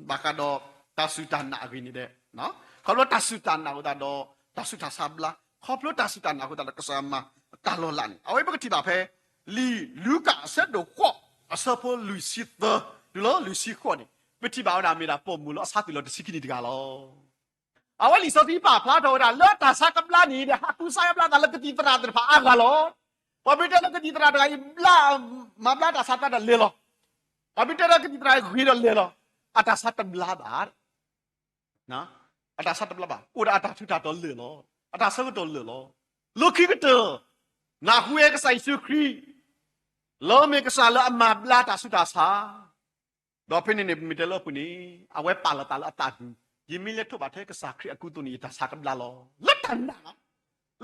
ဘၣ်ဃးဒီးတၢ်စူၢ်တၢ်နာ်အဂ့ၢ်န့ၣ်ဒီး, ခီဖျိတၢ်စူၢ်တၢ်နာ်အဃိသတးဒီး တၢ်ဆူးတၢ်ဆါဘျါ, ခီဖျိတၢ်စူၢ်တၢ်နာ်အဃိသတးဒီး ကစၢ်ယွၤမၤတၢ်လီၤလးန့ၣ် အဝဲပကထံၣ်ဘၣ်ဖဲ လံာ်လူၤကၣ်အဆၢဒိၣ်ဃိး အဆၢဖိလွံၢ်ဆံသၢ တုၤလၢလွံၢ်ဆံဃိးန့ၣ် ပထံၣ်ဘၣ်ဝဲဒၣ်မ့ၢ်ဒၣ်ပိာ်မုၣ်လၢအဆါသွံၣ်လီၤတဆံခံနံၣ်တဂၤလီၤ. အဝဲလံာ်စီဆှံပာ်ဖျါထီၣ်ဝဲဒၣ် လၢတၢ်ဆါကဘျါန့ၣ်ဒီး ဟးကူစါယါဘျါသးလၢကသံၣ်သရၣ်သ့ၣ်တဖၣ်အါဂၤလီၤ. ပှၤမ့ၢ်တဲလၢကသံၣ်သရၣ်တဂၤအံၤ မၤဘျါတၢ်ဆါသးဒီးလဲၤလီၤ. ပှၤမ့ၢ်တဲလၢကသံၣ်သရၣ်အံၤဂ့ၤဒီးလဲၤလီၤ. အတၢ်ဆါတဘျါဘၣ် အတၢ်ဆါတဘျါဘၣ်, အိၣ်ဒီးအတၢ်ထူးတၢ်တီၤလၢာ်လီၤ. အတၢ်ဆၢကတီၢ်လၢာ်လီၤ. လၢခံကတၢၢ် နၢ်ဟူဝဲကစၢ်ယ့ၣ်ၡူးခရံာ် လၢမ့ၢ်ကစၢ်လၢအမၤဘျါတၢ်ဆူးတၢ်ဆါ, ဒီးဖဲန့ၣ်န့ၣ် ပမ့ၢ်တဲလၢအပူၤန့ၣ် အဝဲပာ်လီၤသးလၢအသးပူၤ, ယမ့ၢ်လဲၤထိးဘၣ်ထဲကစၢ်ခရံာ်အကူအသိးန့ၣ် ယတၢ်ဆါကဘျါလီၤ. လၢတၢ်နာ်လီၤ.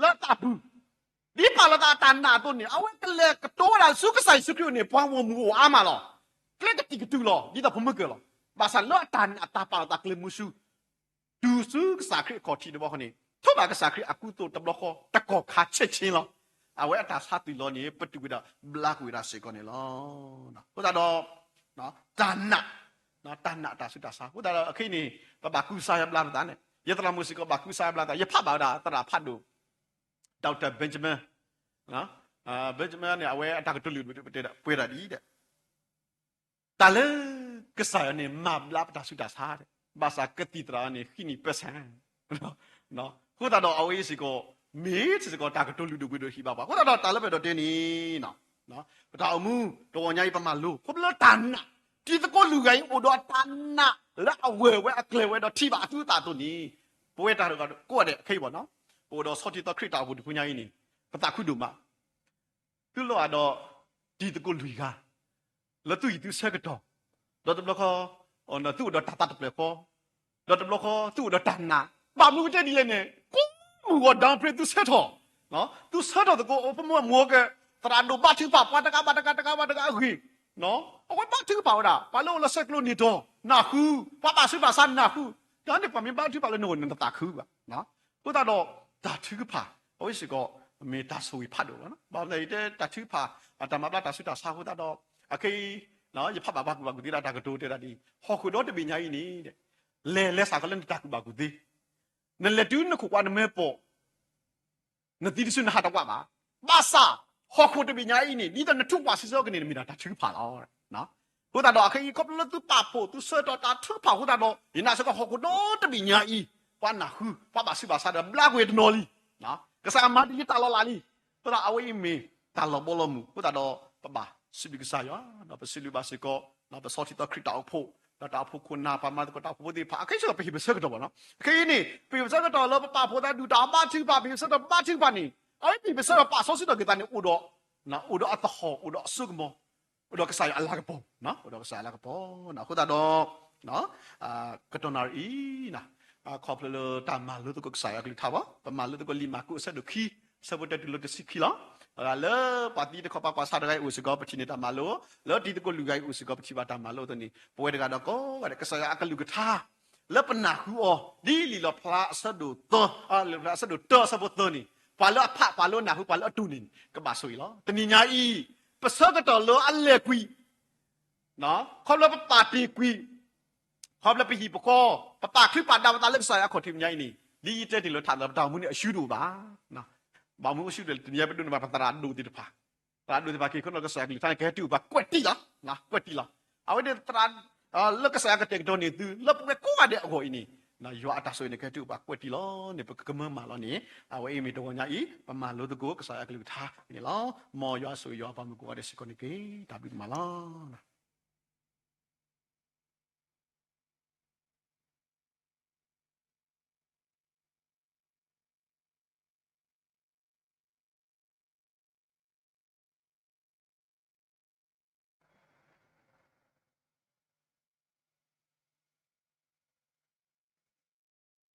လၢအသးပူၤ ဒ်ပာ်လီၤသးအတၢ်နာ်အသိးန့ၣ် အဝဲကလဲၤကတိၤဝဲဒၣ်ဆူကစၢ်ယ့ၣ်ၡူးခရံာ်အအိၣ်န့ၣ် ပှၤဂီၢ်မုၢ်အိၣ်အါမးလီၤ. ကျဲကတံာ်ကတုၤလီၤ ဒ်သိးဖိမုၣ်ကဲလီၤ. ဘၣ်ဆၣ်လၢအတၢ်နာ်တၢ်ပာ်လီၤသးကျဲမုဆူ တုၤဆူကစၢ်ခရံာ်အခီၣ်ထံးတဘျီဃီန့ၣ် ထိးဘၣ်ကစၢ်ခရံာ်အကူအသိးတဘျီဃီ တကီၢ်ခါဆဲးဆ့လီၤ. အဝဲအတၢ်ဆါသွံၣ်လီၤန့ၣ် ပတုာ်ဝဲဒၣ်ဘျါကွံာ်ဝဲဒၣ်စ့ၢ်ကီးန့ၣ်လီၤ. အဃိသတးဒီး တၢ်နာ်, တၢ်နာ်တၢ်ဆူးတၢ်ဆါ အဃိသတးဒီးအခဲအံၤန့ၣ် ပဘၣ်ကူစါယါဘျါပသးန့ၣ် ယသရၣ်မုၣ်စ့ၢ်ကီးဘၣ်ကူစါယါဘျါသး ယဖးဘၣ်ဝဲဒၣ်သရၣ်ဖးဒိၣ် Doctor Benjamin, Benjamin န့ၣ် အဝဲအတၢ်ကတိၤလုၢ်ဒိၣ်ပတဲဒၣ်ပှဲၤဒၣ်ဒ်အံၤဒီး တၢ်လၢကစၢ်ယွၤန့ၣ် မၤဘျါပတၢ်ဆူးတၢ်ဆါ, ဘၣ်ဆၣ်ကသံၣ်သရၣ်န့ၣ် ဟံးန့ၢ်ပၢဆှၢ အဃိသတးဒီးအဝဲအံၤစ့ၢ်ကီး မ့ၢ်စ့ၢ်ကီးတၢ်ကတိၤလုၢ်ဒိၣ်ပှ့ၤဒိၣ်ဟံၣ်ဘၣ်ပှၤ အဃိသတးဒီးတၢ်လၢပအဲၣ်ဒိးတဲန့ၣ် ပတၢ်အိၣ်မူတဂီၤညါအံၤ ပမၤလိ ခီဖျိလၢတၢ်နာ် တံၤသကိးလွံၢ်ဂၤအံၤ အိၣ်ဒီးတၢ်နာ်လၢအဝဲၢ်ဝဲအကျဲၤဝဲဒီးထံၣ်ဘၣ်အသုသးအသိးန့ၣ် ပဝဲတၢ်ကိးဂၤဒဲးခဲအံၤဘၣ်နီၤ ပအိၣ်ဒီးဆီထံသီခရံာ်တၢ်အိၣ်ဖှိၣ်တဖုညါအံၤန့ၣ် ပသးခုဒိၣ်မး သုလိၣ်အဒီး တံၤသကိးလွံၢ်ဂၤ လၢသုဟံၣ်သုဆၢကတီၢ် ဒီးတဘျီဃီ သုအိၣ်ဒီးတၢ်သးတဖျၢၣ်ဃီ ဒီးတဘျီဃီ သုအိၣ်ဒီးတၢ်နာ် ဘၣ်မနုၤကတဲဒ်လဲၣ်န့ၣ် ကိးမုၢ်ဂီၤ downplay သုဆၢထီၣ် သုဆၢထီၣ်သကိး အိၣ်ဖိမုၣ်မိၢ်က သရၣ်ဒိၣ်ဘါထုကဖၣ် ပှၤတဂၤဘၣ်တဂၤ တဂၤဘၣ်တဂၤအဂ့ၢ် အဝဲဘါထုကဖၣ်ဝဲဒၣ် ပှၤလၢအိၣ်လၢဆဲးကျိးနံၤတီၤ နၢ်ဟူ ပှၤဘၣ်ဆူးဘၣ်ဆါနၢ်ဟူ တၢ်န့ၣ်ပှၤမ့ၢ်ဘါထုကဖၣ်လၢနဂီၢ်န့ၣ် နတသးခုဘၣ် အဃိသတးဒီး တၢ်ထုကဖၣ် အဝဲစ့ၢ်ကီး မ့ၢ်တၢ်ဆိၣ်ဂ့ၤဖးဒိၣ်လီၤ. ဘၣ်မနုၤယတဲတၢ်ထုကဖၣ် အတၢ်မၤဘျါတၢ်ဆူးတၢ်ဆါအဃိသတးဒီး အခဲအံၤ ယဖးဘၣ်ပှၤကူၣ်ဘၣ်ကူၣ်သ့ဒၣ်တၢ်ကတိၤတဲဒၣ်ဒ်အံၤ ဟီၣ်ခိၣ်ဒီတဘ့ၣ်ညါအံၤန့ၣ် လဲၤလဲၤဆၣ်ကီးလၢနတၢ်ကူၣ်ဘၣ်ကူၣ်သ့ နလဲၤတုၤနခိၣ်ကွၢ်နမဲာ်ပိာ် နသံတစုနဟးတဝးဘၣ်. ဘၣ်ဆၣ် ဟီၣ်ခိၣ်တဘ့ၣ်ညါအံၤန့ၣ် ဒ်သိးနထူးပှၢ်စံးဆၢကန့ၣ် မ့ၢ်ဒၣ်တၢ်ထုကဖၣ်လီၤ. အဃိသတးဒီး အခဲအံၤ ခီဖျိလၢသုပာ်ဖှိၣ် သုဆၢထီၣ်တၢ်ထုကဖၣ်အဃိသတးဒီး ယနာ်စ့ၢ်ကီးဟီၣ်ခိၣ်ဒီတဘ့ၣ်ညါအံၤ ပှၤနၢ်ဟူ ပှၤဘၣ်ဆူးဘၣ်ဆါဒီး ဘျါကွံာ်တနီၤလံ. ကစၢ်ယွၤမၤဒ်လံတၢ်လီၤလးလံ. အဃိသတးအဝဲအံၤမ့ၢ်တၢ်လီၤဘီလီၤမုၢ် အဃိသတးဒီး ပဘၣ်စံးဘျုးကစၢ်ယွၤ ဒီးပစံးဘျုးဘၣ်စ့ၢ်ကီး ပဆီထံသီခရံာ်တၢ်အိၣ်ဖှိၣ် ဒီးတၢ်အိၣ်ဖှိၣ်ခိၣ်နၢ် ပှၤမၤသကိးတၢ်အိၣ်ဖှိၣ်ဖိသ့ၣ်တဖၣ် အခဲအံၤစ့ၢ်ကီးပဟ့ၣ်ပဆၢကတီၢ်ဘၣ်နီၤ အခဲအံၤန့ၣ် ပဟ့ၣ်ပဆၢကတီၢ်လၢပပာ်ဖှိၣ်သးဒုၣ်တၢ်ဘါထုကဖၣ် ပဟ့ၣ်ပဆၢကတီၢ်ဘါထုကဖၣ်န့ၣ် အဝဲပဟ့ၣ်ပဆၢကတီၢ်ပာ်စီဆှံထီၣ်က့ၤသးန့ၣ် အိၣ်ဒီး အိၣ်ဒီးအသဟီၣ် အိၣ်ဒီးအစိကမီၤ အိၣ်ဒီးကစၢ်ယွၤအလၤကပီၤ အိၣ်ဒီးကစၢ်ယွၤအလၤကပီၤ အဃိသတးဒီး ကတီၢ်နၣ်ရံၣ်အံၤ ခီဖျိလၢတၢ်မၤလိသကိးကစၢ်ယွၤအကလုၢ်ကထါဘၣ် ပမၤလိသကိးလံာ်မၢ်ကူးအဆၢဒိၣ်ခံ အဆၢဖိတၢတုၤလၢတဆံခံလီၤ. လၢပှၤသံတခီပၤ ပှၤဆါတဂၤအံၤအိၣ်စ့ၢ်ကီး ပထံၣ်န့ၢ်တၢ်မၤလိ လၢတံၤသကိးလွံၢ်ဂၤအံၤအိၣ်စ့ၢ်ကီး ပထံၣ်ဘၣ်တၢ်မၤလိအသိးန့ၣ် ပဝဲတဂၤဒီးကိးဂၤဒဲး ကစၢ်ယွၤအကလုၢ်ကထါ လၢပနၢ်ဟူအီၤ ဒ်လံာ်လီၣ်ဖျါအဆၢဒိၣ်သၢ လံာ်လီၣ်ဖျါအဆၢဒိၣ်တၢအဆၢဖိသၢန့ၣ် ပှၤလၢအဖး ပှၤလၢအနၢ်ဟူ ပှၤလၢအတူၢ်န့ၣ် ကဘၣ်ဆိၣ်ဂ့ၤလီၤ. တနံၤညါအံၤ ပဆၢကတီၢ်လၢအလဲၤကွံာ် ခီဖျိလၢပပာ်တ့ၢ်ကွံာ် ခီဖျိလၢပဟံၣ်ပဃီ ပပာ်ချုးပာ်ဒါပသးလၢကစၢ်ယွၤအခီၣ်ထံးမဲာ်ညါအံၤန့ၣ် ဒ်ယတဲတ့ၢ်လၢထးလၢပတၢ်အိၣ်မူန့ၣ် အရှုံးတအိၣ်ဘၣ်. ဘၣ်မနုၤအရှုံးတလဲၣ် တနံၤညါပဒိးန့ၢ်ဘၣ် ပသရၣ်ဒိၣ်သ့ၣ်တဖၣ် သရၣ်ဒိၣ်သ့ၣ်တဖၣ်က့ၤ ခိၣ်နၢ်ကစၢ်ယွၤကလုၢ်ကထါန့ၣ် ကဟဲတုၤအိၣ်ပှၤကွဲးတံၢ်လီၤ. ကွဲးတံၢ်လီၤ. အဝဲန့ၣ်သရၣ် လၢကစၢ်ယွၤကတဲာ်ကတီၤန့ၢ်သု လၢပဝဲကိးဂၤဒဲးအဂီၢ်အံၤန့ၣ် ယွၤအတၢ်ဆိၣ်ဂ့ၤန့ၣ် ကဟဲတုၤအိၣ်ပှၤကွဲးတံၢ်လီၤန့ၣ် ပကကမၢမၤလီၤန့ၣ် အဝဲအံၤမ့ၢ်တဂီၤညါအံၤ ပမၤလိသကိးကစၢ်ယွၤကလုၢ်ကထါန့ၣ်လီၤ. မ်ယွၤဆိၣ်ဂ့ၤယွၤပှၤမုၢ်ကိးဂၤဒဲးစ့ၢ်ကီးန့ၣ်တက့ၢ်. တၢ်ဘျုးဒိၣ်မးလီၤ. တ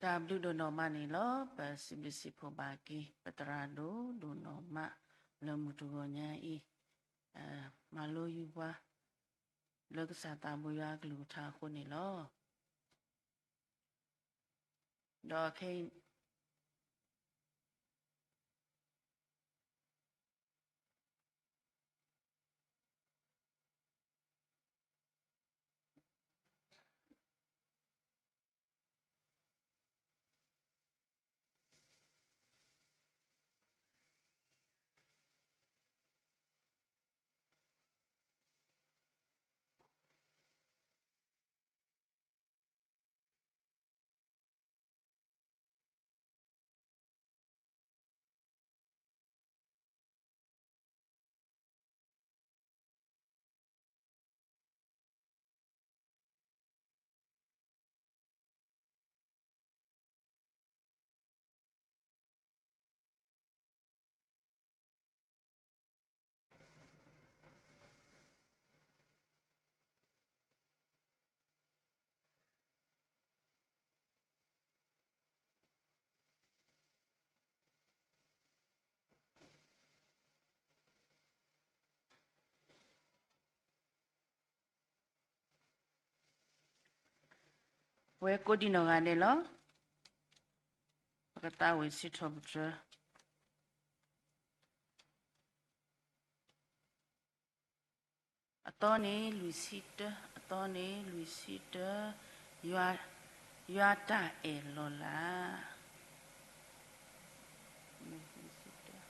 ၢ်ဘျုးဒိၣ်နီၢ်မးန့ၣ်လီၤ. ပစံးဘျုးစံးဖှိၣ်ဘၣ်က့ၤ ပသရၣ်ဒိၣ်ဒိၣ်နီၢ်မး လၢမုၢ်တဂီၤညါအံၤ မၤလိယူၤပှၤ လၢကစၢ်သးဘိယွၤအကလုၢ်ကထါအဃိန့ၣ်လီၤ. ဒီးခဲအံၤ ပဝဲကိးဒံနီၢ်ဂၤဒဲးလီၤ. ပကသးဝံၣ်စံးထီၣ်ပတြၢၤ အသီန့ၣ်လွံၢ်ဆံတၢ, အသီန့ၣ်လွံၢ်ဆံတၢ, ယွၤ, ယွၤတၢ်အဲၣ်လီၤလး. လွံၢ်ဆံတၢ.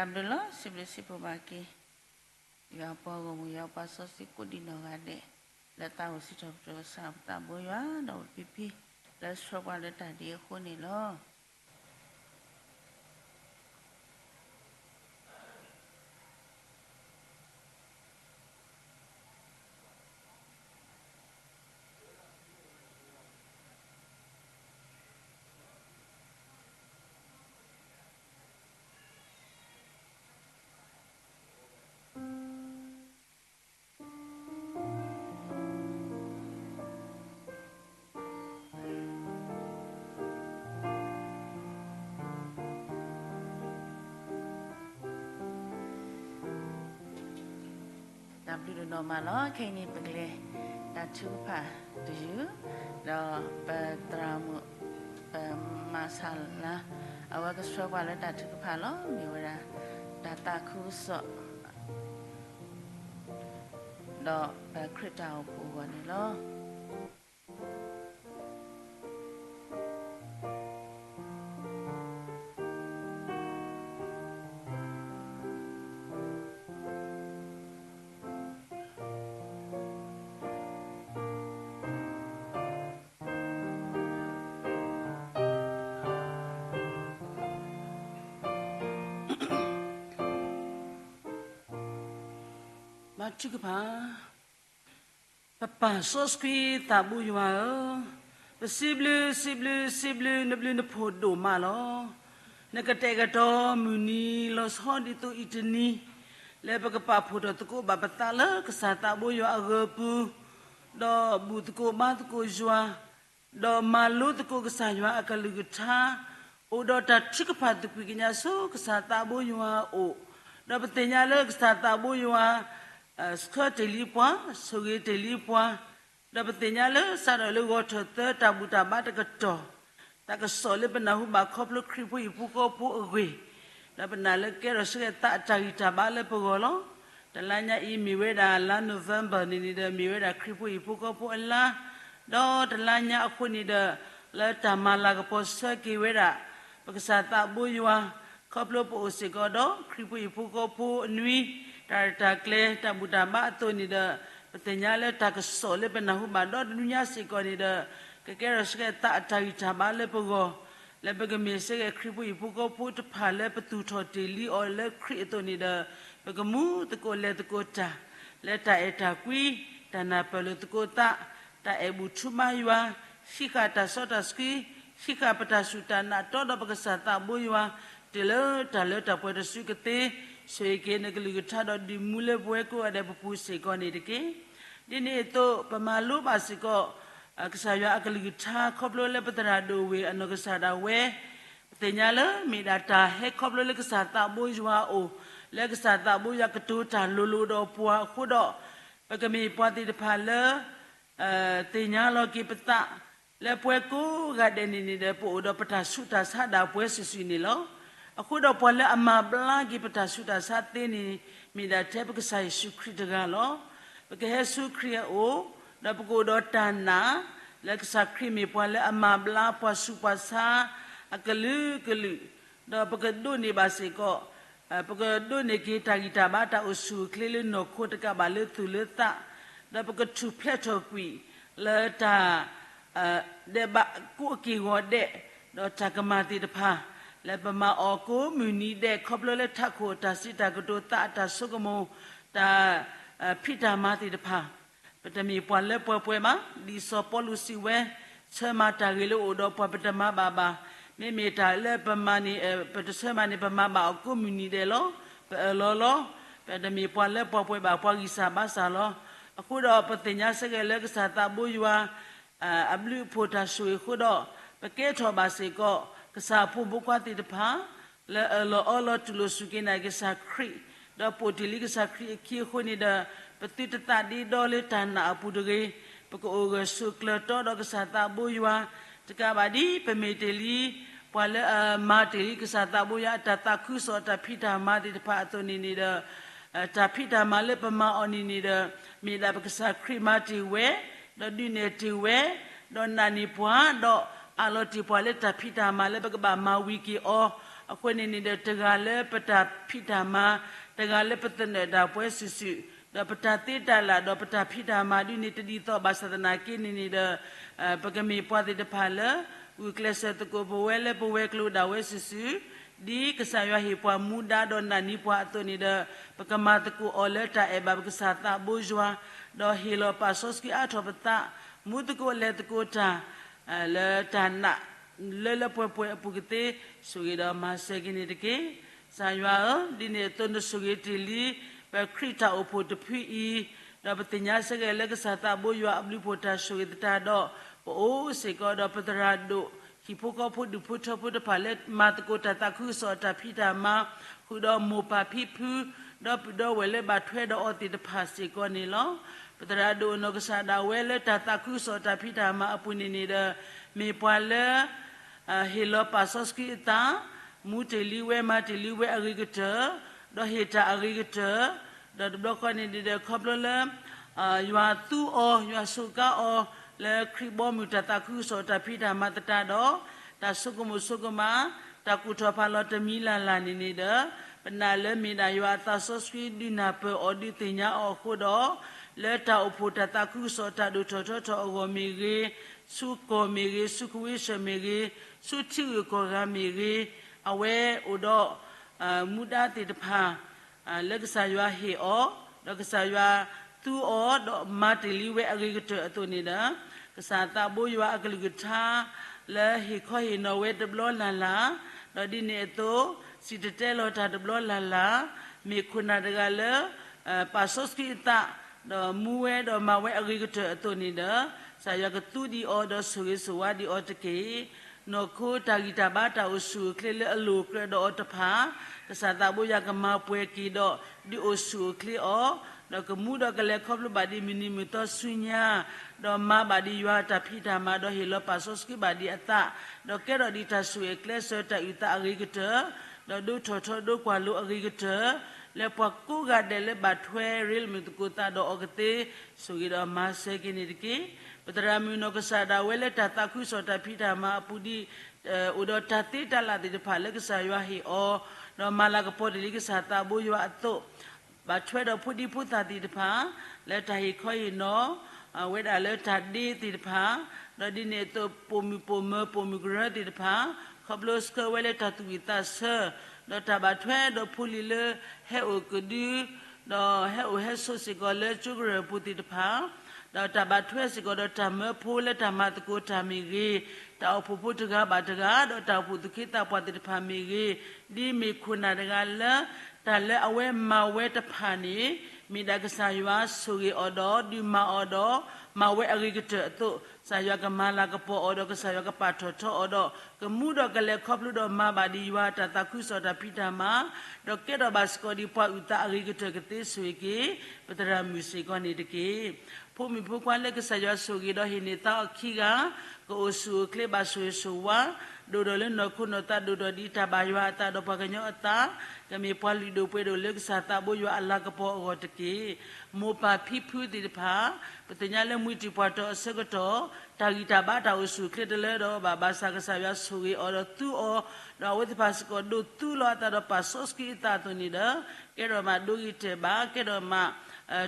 တၢ်ဘျုးလီၤ. စံးဘျုးစံးဖှိၣ်ဘၣ်က့ၤ ယွၤပှၤဂီၢ်မုၢ် ယွၤပှၤစီဆှံကိးဒံးနီၢ်ဂၤဒဲး လၢသးအိၣ်စံးထီၣ်ပတြၢၤကစၢ်ပသးဘိယွၤ ဒီးပဖံဖံ လၢဆှၢပှၤလၢတၢ်ဒ်အံၤအဃိန့ၣ်လီၤ. တၢ်ဘျုးဒိၣ်နီၢ်မးလီၤ. ခဲအံၤန့ၣ် ပကလဲၤတၢ်ထုကဖၣ်တယုၢ်, ဒီးပသရၣ်မုၣ် ပမၤဆၣ်လါ အဝဲကဆှၢပှၤလၢတၢ်ထုကဖၣ်လီၤ. မ့ၢ်ဝဲဒၣ် တၢ်သးခုကစီၣ် ဒီးပခရံာ်တၢ်အိၣ်ဖှိၣ်အဂီၢ်န့ၣ်လီၤ. ဘါထုကဖၣ်, ပပၢ်စီဆှံသးဘိယွၤဧၢ, ပစံးဘျုး စံးဘျုး စံးဘျုး နဘျုးနဖှိၣ်ဒိၣ်မးလီၤ. နကတဲာ်ကတီၤမုၢ်နံၤလီၤဆီဒ်သိးအံၤတနံၤ, လၢပကပာ်ဖှိၣ်ထီၣ်သကိးဘၣ်ပသးလၢကစၢ်သးဘိယွၤအဂၢၤပူၤ, ဒီးဘူၣ်သကိးဘါသကိးယွၤ, ဒီးမၤလိသကိးကစၢ်ယွၤအကလုၢ်ကထါ, အိၣ်ဒီးတၢ်ထုကဖၣ်သကွံာ်ကညးဆူကစၢ်သးဘိယွၤအအိၣ်, ဒီးပသ့ၣ်ညါလၢကစၢ်သးဘိယွၤ ဆှၢတ့ၢ်လံပှၤ, ဆိၣ်ဂ့ၤတ့ၢ်လံပှၤ, ဒီးပသ့ၣ်ညါလၢစးထီၣ်လၢဂီၤထီၣ်သၢ တၢ်ဘူၣ်တၢ်ဘါတကတီၢ်, တၢ်ကစီၣ်လၢပနၢ်ဟူဘၣ်ခီဖျိခရံာ်ဖိဟံၣ်ဖိဃီဖိအဂ့ၢ်, ဒီးပနာ်လၢကကဲထီၣ်ဆၢက့ၤသးအတၢ်ဂံၢ်တၢ်ဘါလၢပဂီၢ်လီၤ. တလါညါအံၤမ့ၢ်ဝဲဒၣ်လါ November န့ၣ်န့ၣ်ဒီး မ့ၢ်ဝဲဒၣ်ခရံာ်ဖိဟံၣ်ဖိဃီဖိအလါ, ဒီးတလါညါအဃိန့ၣ်ဒီး လၢတၢ်မၤလၤကပီၤဆှၢက့ၤဝဲဒၣ် ပကစၢ်သးဘိယွၤ, ခီဖျိပအိၣ်စ့ၢ်ကီးဒီး ခရံာ်ဖိဟံၣ်ဖိဃီဖိအနွံ, တၢ်ရဲၣ်တၢ်ကျဲၤ တၢ်ဘူၣ်တၢ်ဘါအသိးန့ၣ်ဒီး ပသ့ၣ်ညါလၢတၢ်ကစီၣ်လၢပနၢ်ဟူဘၣ်ဒီတနွံညါစ့ၢ်ကီးန့ၣ်ဒီး ကကဲထီၣ်ဆၢက့ၤသးအတၢ်ဂံၢ်တၢ်ဘါလၢပဂီၢ်, လၢပကမ့ၢ်ဆၢက့ၤခရံာ်ဖိဟံၣ်ဖိဃီဖိတဖၣ်လၢပသူၣ်ထီၣ်တ့ၢ်လံအီၤလၢခရံာ်အသိးန့ၣ်ဒီး ပကမူသကိးလဲၤသကိးတၢ် လၢတၢ်အဲၣ်တၢ်ကွံ, တၢ်နၢ်ပၢၢ်လိာ်သကိးသး, တၢ်အဲၣ်ဘူၣ်ထူမါယွၤ, ဟံးဃာ်တၢ်စီတၢ်ဆှံ, ဟံးဃာ်ပတၢ်စူၢ်တၢ်နာ်တီဒီးပကစၢ်သးဘိယွၤ, တုၤလၢတၢ်လၢတၢ်ပှဲၤတစုကသ့, ဆိၣ်ဂ့ၤက့ၤနကလုၢ်ကထါဒီးဒုးမူလၢပဝဲကိးဂၤဒဲးပပူၤစ့ၢ်ကီးန့ၣ်တက့ၢ်. ဒ်န့ၣ်အသိး ပမၤလိဘၣ်စ့ၢ်ကီး ကစၢ်ယွၤအကလုၢ်ကထါ ခီဖျိလၢပသရၣ်ဒိၣ်ဝ့ၢ်အနီၢ်ကစၢ်ဒၣ်ဝဲ, ပသ့ၣ်ညါလၢမ့ၢ်ဒၣ်တၢ်ဟဲခီဖျိလၢကစၢ်သးဘိယွၤအအိၣ်, လၢကစၢ်သးဘိယွၤကတိၤတၢ်လိၤလိၤဒီးပှၤအဃိဒီး, ပကမ့ၢ်ပှၤသ့ၣ်တဖၣ်လၢ သ့ၣ်ညါလီၤက့ၤပသး လၢပဝဲကိးဂၤဒဲးန့ၣ်န့ၣ်ဒီး ပအိၣ်ဒီးပတၢ်ဆူးတၢ်ဆါဒၣ်ပှဲၤစုာ်စုာ်န့ၣ်လီၤ. အဃိဒီးပှၤလၢအမၤဘျါက့ၤပတၢ်ဆူးတၢ်ဆါသ့န့ၣ် မ့ၢ်ဒၣ်ထဲပကစၢ်ယ့ၣ်ၡူးခရံာ်တဂၤလီၤ. ပကဟဲဆူခရံာ်အအိၣ်, ဒီးပကအိၣ်ဒီးတၢ်နာ်, လၢကစၢ်ခရံာ်မ့ၢ်ပှၤလၢအမၤဘျါပှၤဆူးပှၤဆါ အကလုာ်ကလုာ်, ဒီးပကဒိးန့ၢ်ဘၣ်စ့ၢ်ကီး ပကဒိးန့ၢ်က့ၤတၢ်ဂံၢ်တၢ်ဘါတၢ်အိၣ်ဆူၣ်အိၣ်ချ့လၢနီၢ်ခိတကးဘၣ်လၢသူၣ်လၢသး, ဒီးပကထူၣ်ဖျဲးထီၣ်ကွံာ်လၢတၢ် ဒဲးဘးကိးအက့ၢ်ဂီၤဒဲး, ဒီးတၢ်ကမၣ်သ့ၣ်တဖၣ် လၢပမၤအီၤကိးမုၢ်နံၤဒဲး ခီဖျိလၢထးခိၣ်တၢ်စံးတၢ်ကတိၤသးအတၢ်ဆိကမိၣ် တၢ်ဖံးတၢ်မၤသ့ၣ်တဖၣ် ပတမ့ၢ်ပှၤလၢပှဲၤပှဲၤဘၣ်. ဒ်စီၤပီလူးစံးဝဲ, ဆၢမၤတၢ်ဂ့ၤလၢအအိၣ်ဒီးပှၤပတမၤဘၣ်ဘၣ်. မ့မ့ၢ်တၢ်လၢပမၤန့ၣ် ပတဆၢမၤန့ၣ် ပမၤဘၣ်အီၤကိးမုၢ်နံၤဒဲးလီၤ. ပအၢၣ်လီၤလီၤ. ပတမ့ၢ်ပှၤလၢပှဲၤပှဲၤဘၣ် ပှၤဂံၢ်စၢ်ဘါစၢ်လီၤ. အဃိဒီးပသ့ၣ်ညါဆၢက့ၤလၢကစၢ်သးဘိယွၤ အဘျုးအဖှိၣ်တၢ်ဆိၣ်ဂ့ၤအဃိဒီး ပကဲထီၣ်ဘၣ်စ့ၢ်ကီး ကစၢ်အဖိမုၣ်ဖိခွါသ့ၣ်တဖၣ် လၢအၢၣ်လီၤအီလီၤတူၢ်လိာ်စူၢ်က့ၤနာ်က့ၤကစၢ်ခရံာ်, ဒီးပိာ်တ့ၢ်လံကစၢ်ခရံာ်အခံအဃိန့ၣ်ဒီး ပသုတသးဒ့ဒီလၢတၢ်နာ်အပူၤတဂ့ၤ. ပကအိၣ်ဂၢၢ်ဆိးကျၢၤတီဒီးကစၢ်သးဘိယွၤ တကးဘၣ်ဒ်ပမ့ၢ်တ့ၢ်လံ ပှၤလၢအမၤတ့ၢ်လံကစၢ်သးဘိယွၤအတၢ်သးခုကစီၣ်အတၢ်ဖံးတၢ်မၤသ့ၣ်တဖၣ်အသိးန့ၣ်န့ၣ်ဒီး တၢ်ဖံးတၢ်မၤလၢပမၤအီၤန့ၣ်န့ၣ်ဒီး မ့ၢ်ဒၣ်ပကစၢ်ခရံာ်မၤတ့ၢ်ဝဲ, ဒီးဒုးနဲၣ်တ့ၢ်ဝဲ, ဒီးနာ်န့ၢ်ပှၤ, ဒီးအးလီၤတ့ၢ်ပှၤလၢတၢ်ဖံးတၢ်မၤလၢပကဘၣ်မၤဝံၤက့ၤအီၤ, အဃိန့ၣ်န့ၣ်ဒီး တဂၤလၢပတၢ်ဖံးတၢ်မၤ, တဂၤလၢပသနၢၣ်တၢ်ပှဲၤစုာ်စုာ်, ဒီးပတၢ်သ့တၢ်လၢ် ဒီးပတၢ်ဖံးတၢ်မၤဒုန့ၣ် တဒ်သိးဘၣ်ဆၣ်သနာ်က့န့ၣ်န့ၣ်ဒီး ပကမ့ၢ်ပှၤသ့ၣ်တဖၣ်လၢ ဂုာ်ကျဲးစၢးသကိးပဝဲလၢပဝဲၤကျိၤဒၣ်ဝဲစုာ်စုာ်, ဒ်ကစၢ်ယွၤဟ့ၣ်ပှၤမူဒါဒီးနာ်န့ၢ်ပှၤအသိးန့ၣ်ဒီး ပကမၤသကိးအီၤလၢတၢ်အဲၣ်ဘၣ်ပကစၢ်သးဘိယွၤ, ဒီးဟ့ၣ်လီၤပာ်စီဆှံအါထီၣ်ပသး, မူသကိးလဲၤသကိးတၢ် လၢတၢ်နာ် လၢလၢပှဲၤပှဲၤအပူၤကသ့, ဆိၣ်ဂ့ၤဒီးမၤစၢၤက့ၤန့ၣ်တက့ၢ်. ကစၢ်ယွၤဧၢ, ဒ်န့ၣ်အသိးနဆိၣ်ဂ့ၤတ့ၢ်လံ ပခရံာ်တၢ်အိၣ်ဖှိၣ်တဖုအံၤ, ဒီးပသ့ၣ်ညါစ့ၢ်ကီးလၢကစၢ်သးဘိယွၤအဘျုးအဖှိၣ် တၢ်ဆိၣ်ဂ့ၤသတးဒီး ပအိၣ်စ့ၢ်ကီးဒီးပသရၣ်ဒိၣ် ဟံၣ်ဖိဃီဖိဒူၣ်ဖိထၢဖိတဖၣ်လၢမၤသကိးတၢ်သးခုကစီၣ်တၢ်ဖံးတၢ်မၤ, ဃုာ်ဒီးမိၢ်ပၢ်ဖံဖု ဒီးပုၢ်ဒီးဝဲၢ်လၢဘၣ်ထွဲဒီးအီၤသ့ၣ်တဖၣ်စ့ၢ်ကီးန့ၣ်လီၤ. ပသရၣ်ဒိၣ်အနီၢ်ကစၢ်ဒၣ်ဝဲလၢတၢ်သးခုကစီၣ်တၢ်ဖံးတၢ်မၤအပူၤန့ၣ်န့ၣ်ဒီး မ့ၢ်ပှၤလၢ ဟ့ၣ်လီၤပာ်စီဆှံအသး, မူတ့ၢ်လံဝဲမၤတ့ၢ်လံဝဲအဂ့ၤကတၢၢ်, ဒီးဟ့ၣ်တၢ်အဂ့ၤကတၢၢ်, ဒီးတဘျီဃီန့ၣ်ဒီး ခီဖျိလၢ ယွၤသူအီၤ ယွၤစူးကါအီၤ လၢခရံာ်ဘီမုၢ်တၢ်သးခုကစီၣ်တၢ်ဖံးတၢ်မၤသတးဒီး တၢ်ဆိကမိၣ်ဆိကမး, တၢ်ကူၣ်ထီၣ်ဖးလီၤတမံၤလၢ်လၢ်န့ၣ်န့ၣ်ဒီး ပနာ်လၢမ့ၢ်ဒၣ်ယွၤအသးစီဆှံဒုးနၢ်ပၢၢ်အီၤဒုးသ့ၣ်ညါအီၤအဃိဒီး လၢတၢ်အိၣ်ဖှိၣ်တၢ်သးခုကစီၣ်တၢ်ဒိၣ်ထီၣ်ထီထီၣ်အဂီၢ်မ့ၢ်ဂ့ၤ, ဆူကီၢ်မ့ၢ်ဂ့ၤ, ဆူကဝ့ၢ်ဆၢၣ်မ့ၢ်ဂ့ၤ, ဆူထံဂုၤကီၢ်ဂၤမ့ၢ်ဂ့ၤ, အဝဲအိၣ်ဒီး မူဒါသ့ၣ်တဖၣ် လၢကစၢ်ယွၤဟ့ၣ်အီၤ, ဒီးကစၢ်ယွၤသူအီၤ ဒီးမၤတ့ၢ်လံဝဲအဂ့ၤကတၢၢ်အသိးန့ၣ်ဒီး ကစၢ်သးဘိယွၤအကလုၢ်ကထါ လၢဟ့ၣ်ခီဟ့ၣ်နီၤဝဲတဘျီလၢ်လၢ်, ဒီးဒ်န့ၣ်အသိး စံၣ်တဲၤတဲလီၤတၢ်တဘျီလၢ်လၢ်, မ့ၢ်ခိၣ်နၢ်တဂၤလၢ ပာ်စီဆှံအသး, ဒီးမူဝဲဒီးမၤဝဲအဂ့ၤကတၢၢ်အသိးန့ၣ်ဒီး ကစၢ်ယွၤကသူဒံးအီၤ ဒီးဆိၣ်ဂ့ၤဆိၣ်ဝါဒံးအီၤတက့ၢ်. နီၢ်ခိတၢ်ဂံၢ်တၢ်ဘါတၢ်အိၣ်ဆူၣ်အိၣ်ချ့လၢအလိၤအကြၢးဒီးအီၤတဖၣ် ကစၢ်သးဘိယွၤကမၤပှဲၤက့ၤဒီး ဒုးအိၣ်ဆူၣ်အိၣ်ချ့အီၤ, ဒီးကမူဒီးကလဲၤခီဖျိဘၣ်ဒံးမုၢ်နံၤမုၢ်သီဆူညါ, ဒီးမၤဘၣ်ဒံးယွၤတၢ်ဖံးတၢ်မၤ ဒီးဟ့ၣ်လီၤပာ်စီဆှံဘၣ်ဒံးအသး, ဒီးကဲထီၣ်ဒံးတၢ်ဆိၣ်ဂ့ၤကျဲးစၢးတၢ်အုၣ်သးအဂ့ၤကတၢၢ်, ဒီးဒိးထီၣ်ထီဒိးကွၢ်လိအဂ့ၤကတၢၢ်, လၢပှၤကိးဂၤဒဲးလၢဘၣ်ထွဲရ့လိာ်မုာ်သကိးသးဒီးအီၤကသ့, ဆိၣ်ဂ့ၤဒီးမၤစၢၤက့ၤန့ၣ်တက့ၢ်. ပသရၣ်မုၣ်နီၢ်ကစၢ်ဒၣ်ဝဲလၢတၢ်သးခုကစီၣ်တၢ်ဖံးတၢ်မၤအပူၤဒ် အိၣ်ဒီးတၢ်သ့တၢ်လၢ်သ့ၣ်တဖၣ်လၢကစၢ်ယွၤဟ့ၣ်အီၤ, ဒီးမၤလၤကပီၤတ့ၢ်လံကစၢ်သးဘိယွၤအသိး, ဘၣ်ထွဲဒီးဖိဒံဖိသၣ်သ့ၣ်တဖၣ် လၢတၢ်ဟ့ၣ်ခီဟ့ၣ်နီၤ ဝဲဒၣ်လၢတၢ်ဒ့သ့ၣ်တဖၣ်, ဒီးဒ်န့ၣ်အသိးပိာ်မုၣ်ပိာ်မၢၤပိာ်မုၣ်ကရၢသ့ၣ်တဖၣ် ခီဖျိဆှၢဝဲလၢတၢ်သူၣ်ဝံၣ်သးဆၢ, ဒီးတၢ်ဘၣ်ထွဲဒီးဖိလံၤလၢဟဲအိၣ်ကဒု ဒီးဟဲအိၣ်ဟဲဆိးစ့ၢ်ကီးလၢကၠိကရၢၢ်ပူၤသ့ၣ်တဖၣ်, ဒီးတၢ်ဘၣ်ထွဲစ့ၢ်ကီးဒီးတၢ်မၢဖိလၢတၢ်မၤသကိးတၢ်မ့ၢ်ဂ့ၤ, တၢ်အိၣ်ဖှိၣ်ဖိတဂၤဘၣ်တဂၤ ဒီးတၢ်အိၣ်ဖှိၣ်သူၣ်က့သးပှၢ်သ့ၣ်တဖၣ်မ့ၢ်ဂ့ၤ, ဒ်မ့ၢ်ခိၣ်နၢ်တဂၤလၢ တၢ်လၢအဝဲမၤဝဲတဖၣ်န့ၣ် မ့ၢ်ဒၣ်ကစၢ်ယွၤဆိၣ်ဂ့ၤအီၤဒီး ဒုးမၤအီၤဒီး မၤဝဲအဂ့ၤကတၢၢ်အသိး ကစၢ်ယွၤကမၤလၤကပီၤအီၤဒီး ကစၢ်ယွၤကပာ်ထီၣ်ထီအီၤဒီး ကမူဒီးကလဲၤခီဖျိဒီးမၤဘၣ်ဒံးယွၤတၢ်သးခုကစီၣ်တၢ်ဖံးတၢ်မၤ, ဒီးကဲထီၣ်ဘၣ်စ့ၢ်ကီးဒံးပှၤအုၣ်သးအဂ့ၤကတၢၢ်ကသ့ဆိၣ်ဂ့ၤက့ၤ ပသရၣ်မုၣ်စ့ၢ်ကီးန့ၣ်တက့ၢ်. ဖိမုၣ်ဖိခွါလၢကစၢ်ယွၤဆိၣ်ဂ့ၤဒီးဟ့ၣ်န့ၢ်သါအီၤခံဂၤ ကအိၣ်ဆူၣ်အိၣ်ချ့ဘၣ်ဆိၣ်ဂ့ၤဆိၣ်ဝါ, ဒိၣ်ဒီးလၢနီၢ်ခိနီၢ်သးဒိၣ်ဒီးဒ်တၢ်ဘၣ်ယွၤအသးဒီးပှၤကညီအသး, ကမ့ၢ်ပှၤလုၢ်ဒိၣ်ပှ့ၤဒိၣ်လၢကစၢ်သးဘိယွၤအလၤကပီၤအဂီၢ်တက့ၢ်. မိၢ်ပၢ်ဖံဖုသ့ၣ်တဖၣ်, ပသ့ၣ်ညါလၢမုၢ်တံၢ်ပှၤတီၤအဆၢကတီၢ်, တၢ်ဂံၢ်တၢ်ဘါတၢ်အိၣ်ဆူၣ်အိၣ်ချ့တလၢဒီးဘၣ် ဘၣ်ဆၣ်ကစၢ်ယွၤဆိၣ်ဂ့ၤအီၤဒီးသူအီၤ, ဒီးအဝဲသ့ၣ်တဖၣ်စ့ၢ်ကီးဒိးသူလီၤအသးဒီးပာ်စီဆှံအသးအသိးန့ၣ်ဒီး ကဲထီၣ်မးဒိဂ့ၤတဲာ်ဘၣ်, ကဲထီၣ်မး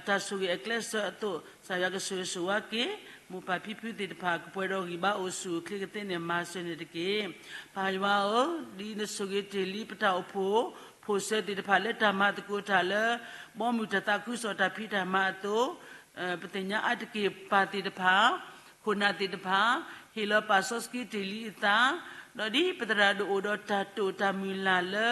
တၢ်ဆိၣ်ဂ့ၤအကျဲးစၢးအသိး ကစၢ်ယွၤကဆိၣ်ဂ့ၤဆိၣ်ဝါက့ၤ မိၢ်ပၢ်ဖံဖုသ့ၣ်တဖၣ် ကပှဲၤဒီးဂံၢ်ဘါအိၣ်ဆူၣ်အိၣ်ချ့ကသ့န့ၣ် မၤစၢၤန့ၣ်တက့ၢ်. ပၢ်ယွၤဧၢ, ဒ်နဆိၣ်ဂ့ၤတ့ၢ်လံပတၢ်အိၣ်ဖှိၣ် ဖိၣ်စၢၤသ့ၣ်တဖၣ်လၢတၢ်မၤသကိးတၢ်လၢ ဘီမုၢ်တၢ်သးခုကစီၣ်တၢ်ဖံးတၢ်မၤအသိး, ပသ့ၣ်ညါအါတက့ၢ်ပၢ်သ့ၣ်တဖၣ်, ခိၣ်နၢ်သ့ၣ်တဖၣ်, ဟ့ၣ်လီၤပာ်စီဆှံတ့ၢ်လံအသး, ဒီးဒ်ပသရၣ်ဒိၣ်အိၣ်ဒီးတၢ်တိာ်တၢ်မုၢ်လၢ်လၢ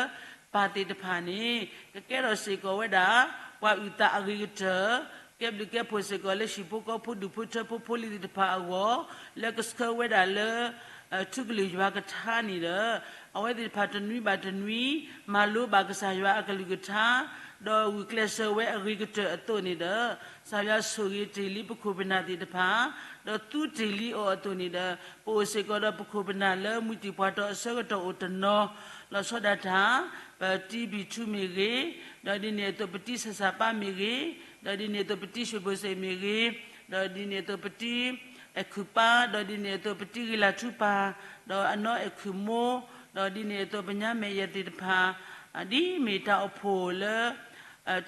ပၢ်သ့ၣ်တဖၣ်န့ၣ် ကကဲထီၣ်စ့ၢ်ကီးဝဲဒၣ် ပှၤအုၣ်သးအဂ့ၤကတၢၢ်, ကဲဘျုးကဲဖှိၣ်စ့ၢ်ကီးလၢဟံၣ်ဖိဃီဖိဒူၣ်ဖိထၢဖိဖိလံၤသ့ၣ်တဖၣ်အဂီၢ်, လၢကဆှၢဝဲဒၣ်လၢ ထူကလုၢ်ယွၤကထါန့ၣ်ဒီး အဝဲသ့ၣ်တဖၣ်တနွံဘၣ်တနွံ မၤလိဘၣ်ကစၢ်ယွၤအကလုၢ်ကထါ, ဒီးဂုာ်ကျဲးစၢးဝဲအဂ့ၤကတၢၢ်အသိးန့ၣ်ဒီး ကစၢ်ယွၤဆိၣ်ဂ့ၤတ့ၢ်လံပခိၣ်ပနၢ်သ့ၣ်တဖၣ်, ဒီးသူတ့ၢ်လံအီၤအသိးန့ၣ်ဒီး ပအိၣ်စ့ၢ်ကီးဒီးပခိၣ်ပနၢ်လၢမုၢ်တံၢ်ပှၤတီၤအဆၢကတီၢ်အိၣ်တနီၤ, လီၤဆီဒၣ်တၢ် ပတံဘံၣ်ထူမ့ၢ်ဂ့ၤ, ဒီးဒ်န့ၣ်အသိးပတံဆၣ်စၢ်ပၢ်မ့ၢ်ဂ့ၤ, ဒီးဒ်န့ၣ်အသိးပတံရွှ့ၣ်ဘိစ့ၣ်မ့ၢ်ဂ့ၤ, ဒီးဒ်န့ၣ်အသိးပတံအဲၣ်ခုၣ်ပၢ်, ဒီးဒ်န့ၣ်အသိးပတံဂ့ၤလၢ်ထူပၢ်, ဒီးအနီၢ်အဲၣ်ခုၣ်မိၢ် ဒီးဒ်န့ၣ်အသိး ပညါမဲာ်ယဲၢ်သ့ၣ်တဖၣ် ဒ်မ့ၢ်တၢ်အိၣ်ဖှိၣ်လၢ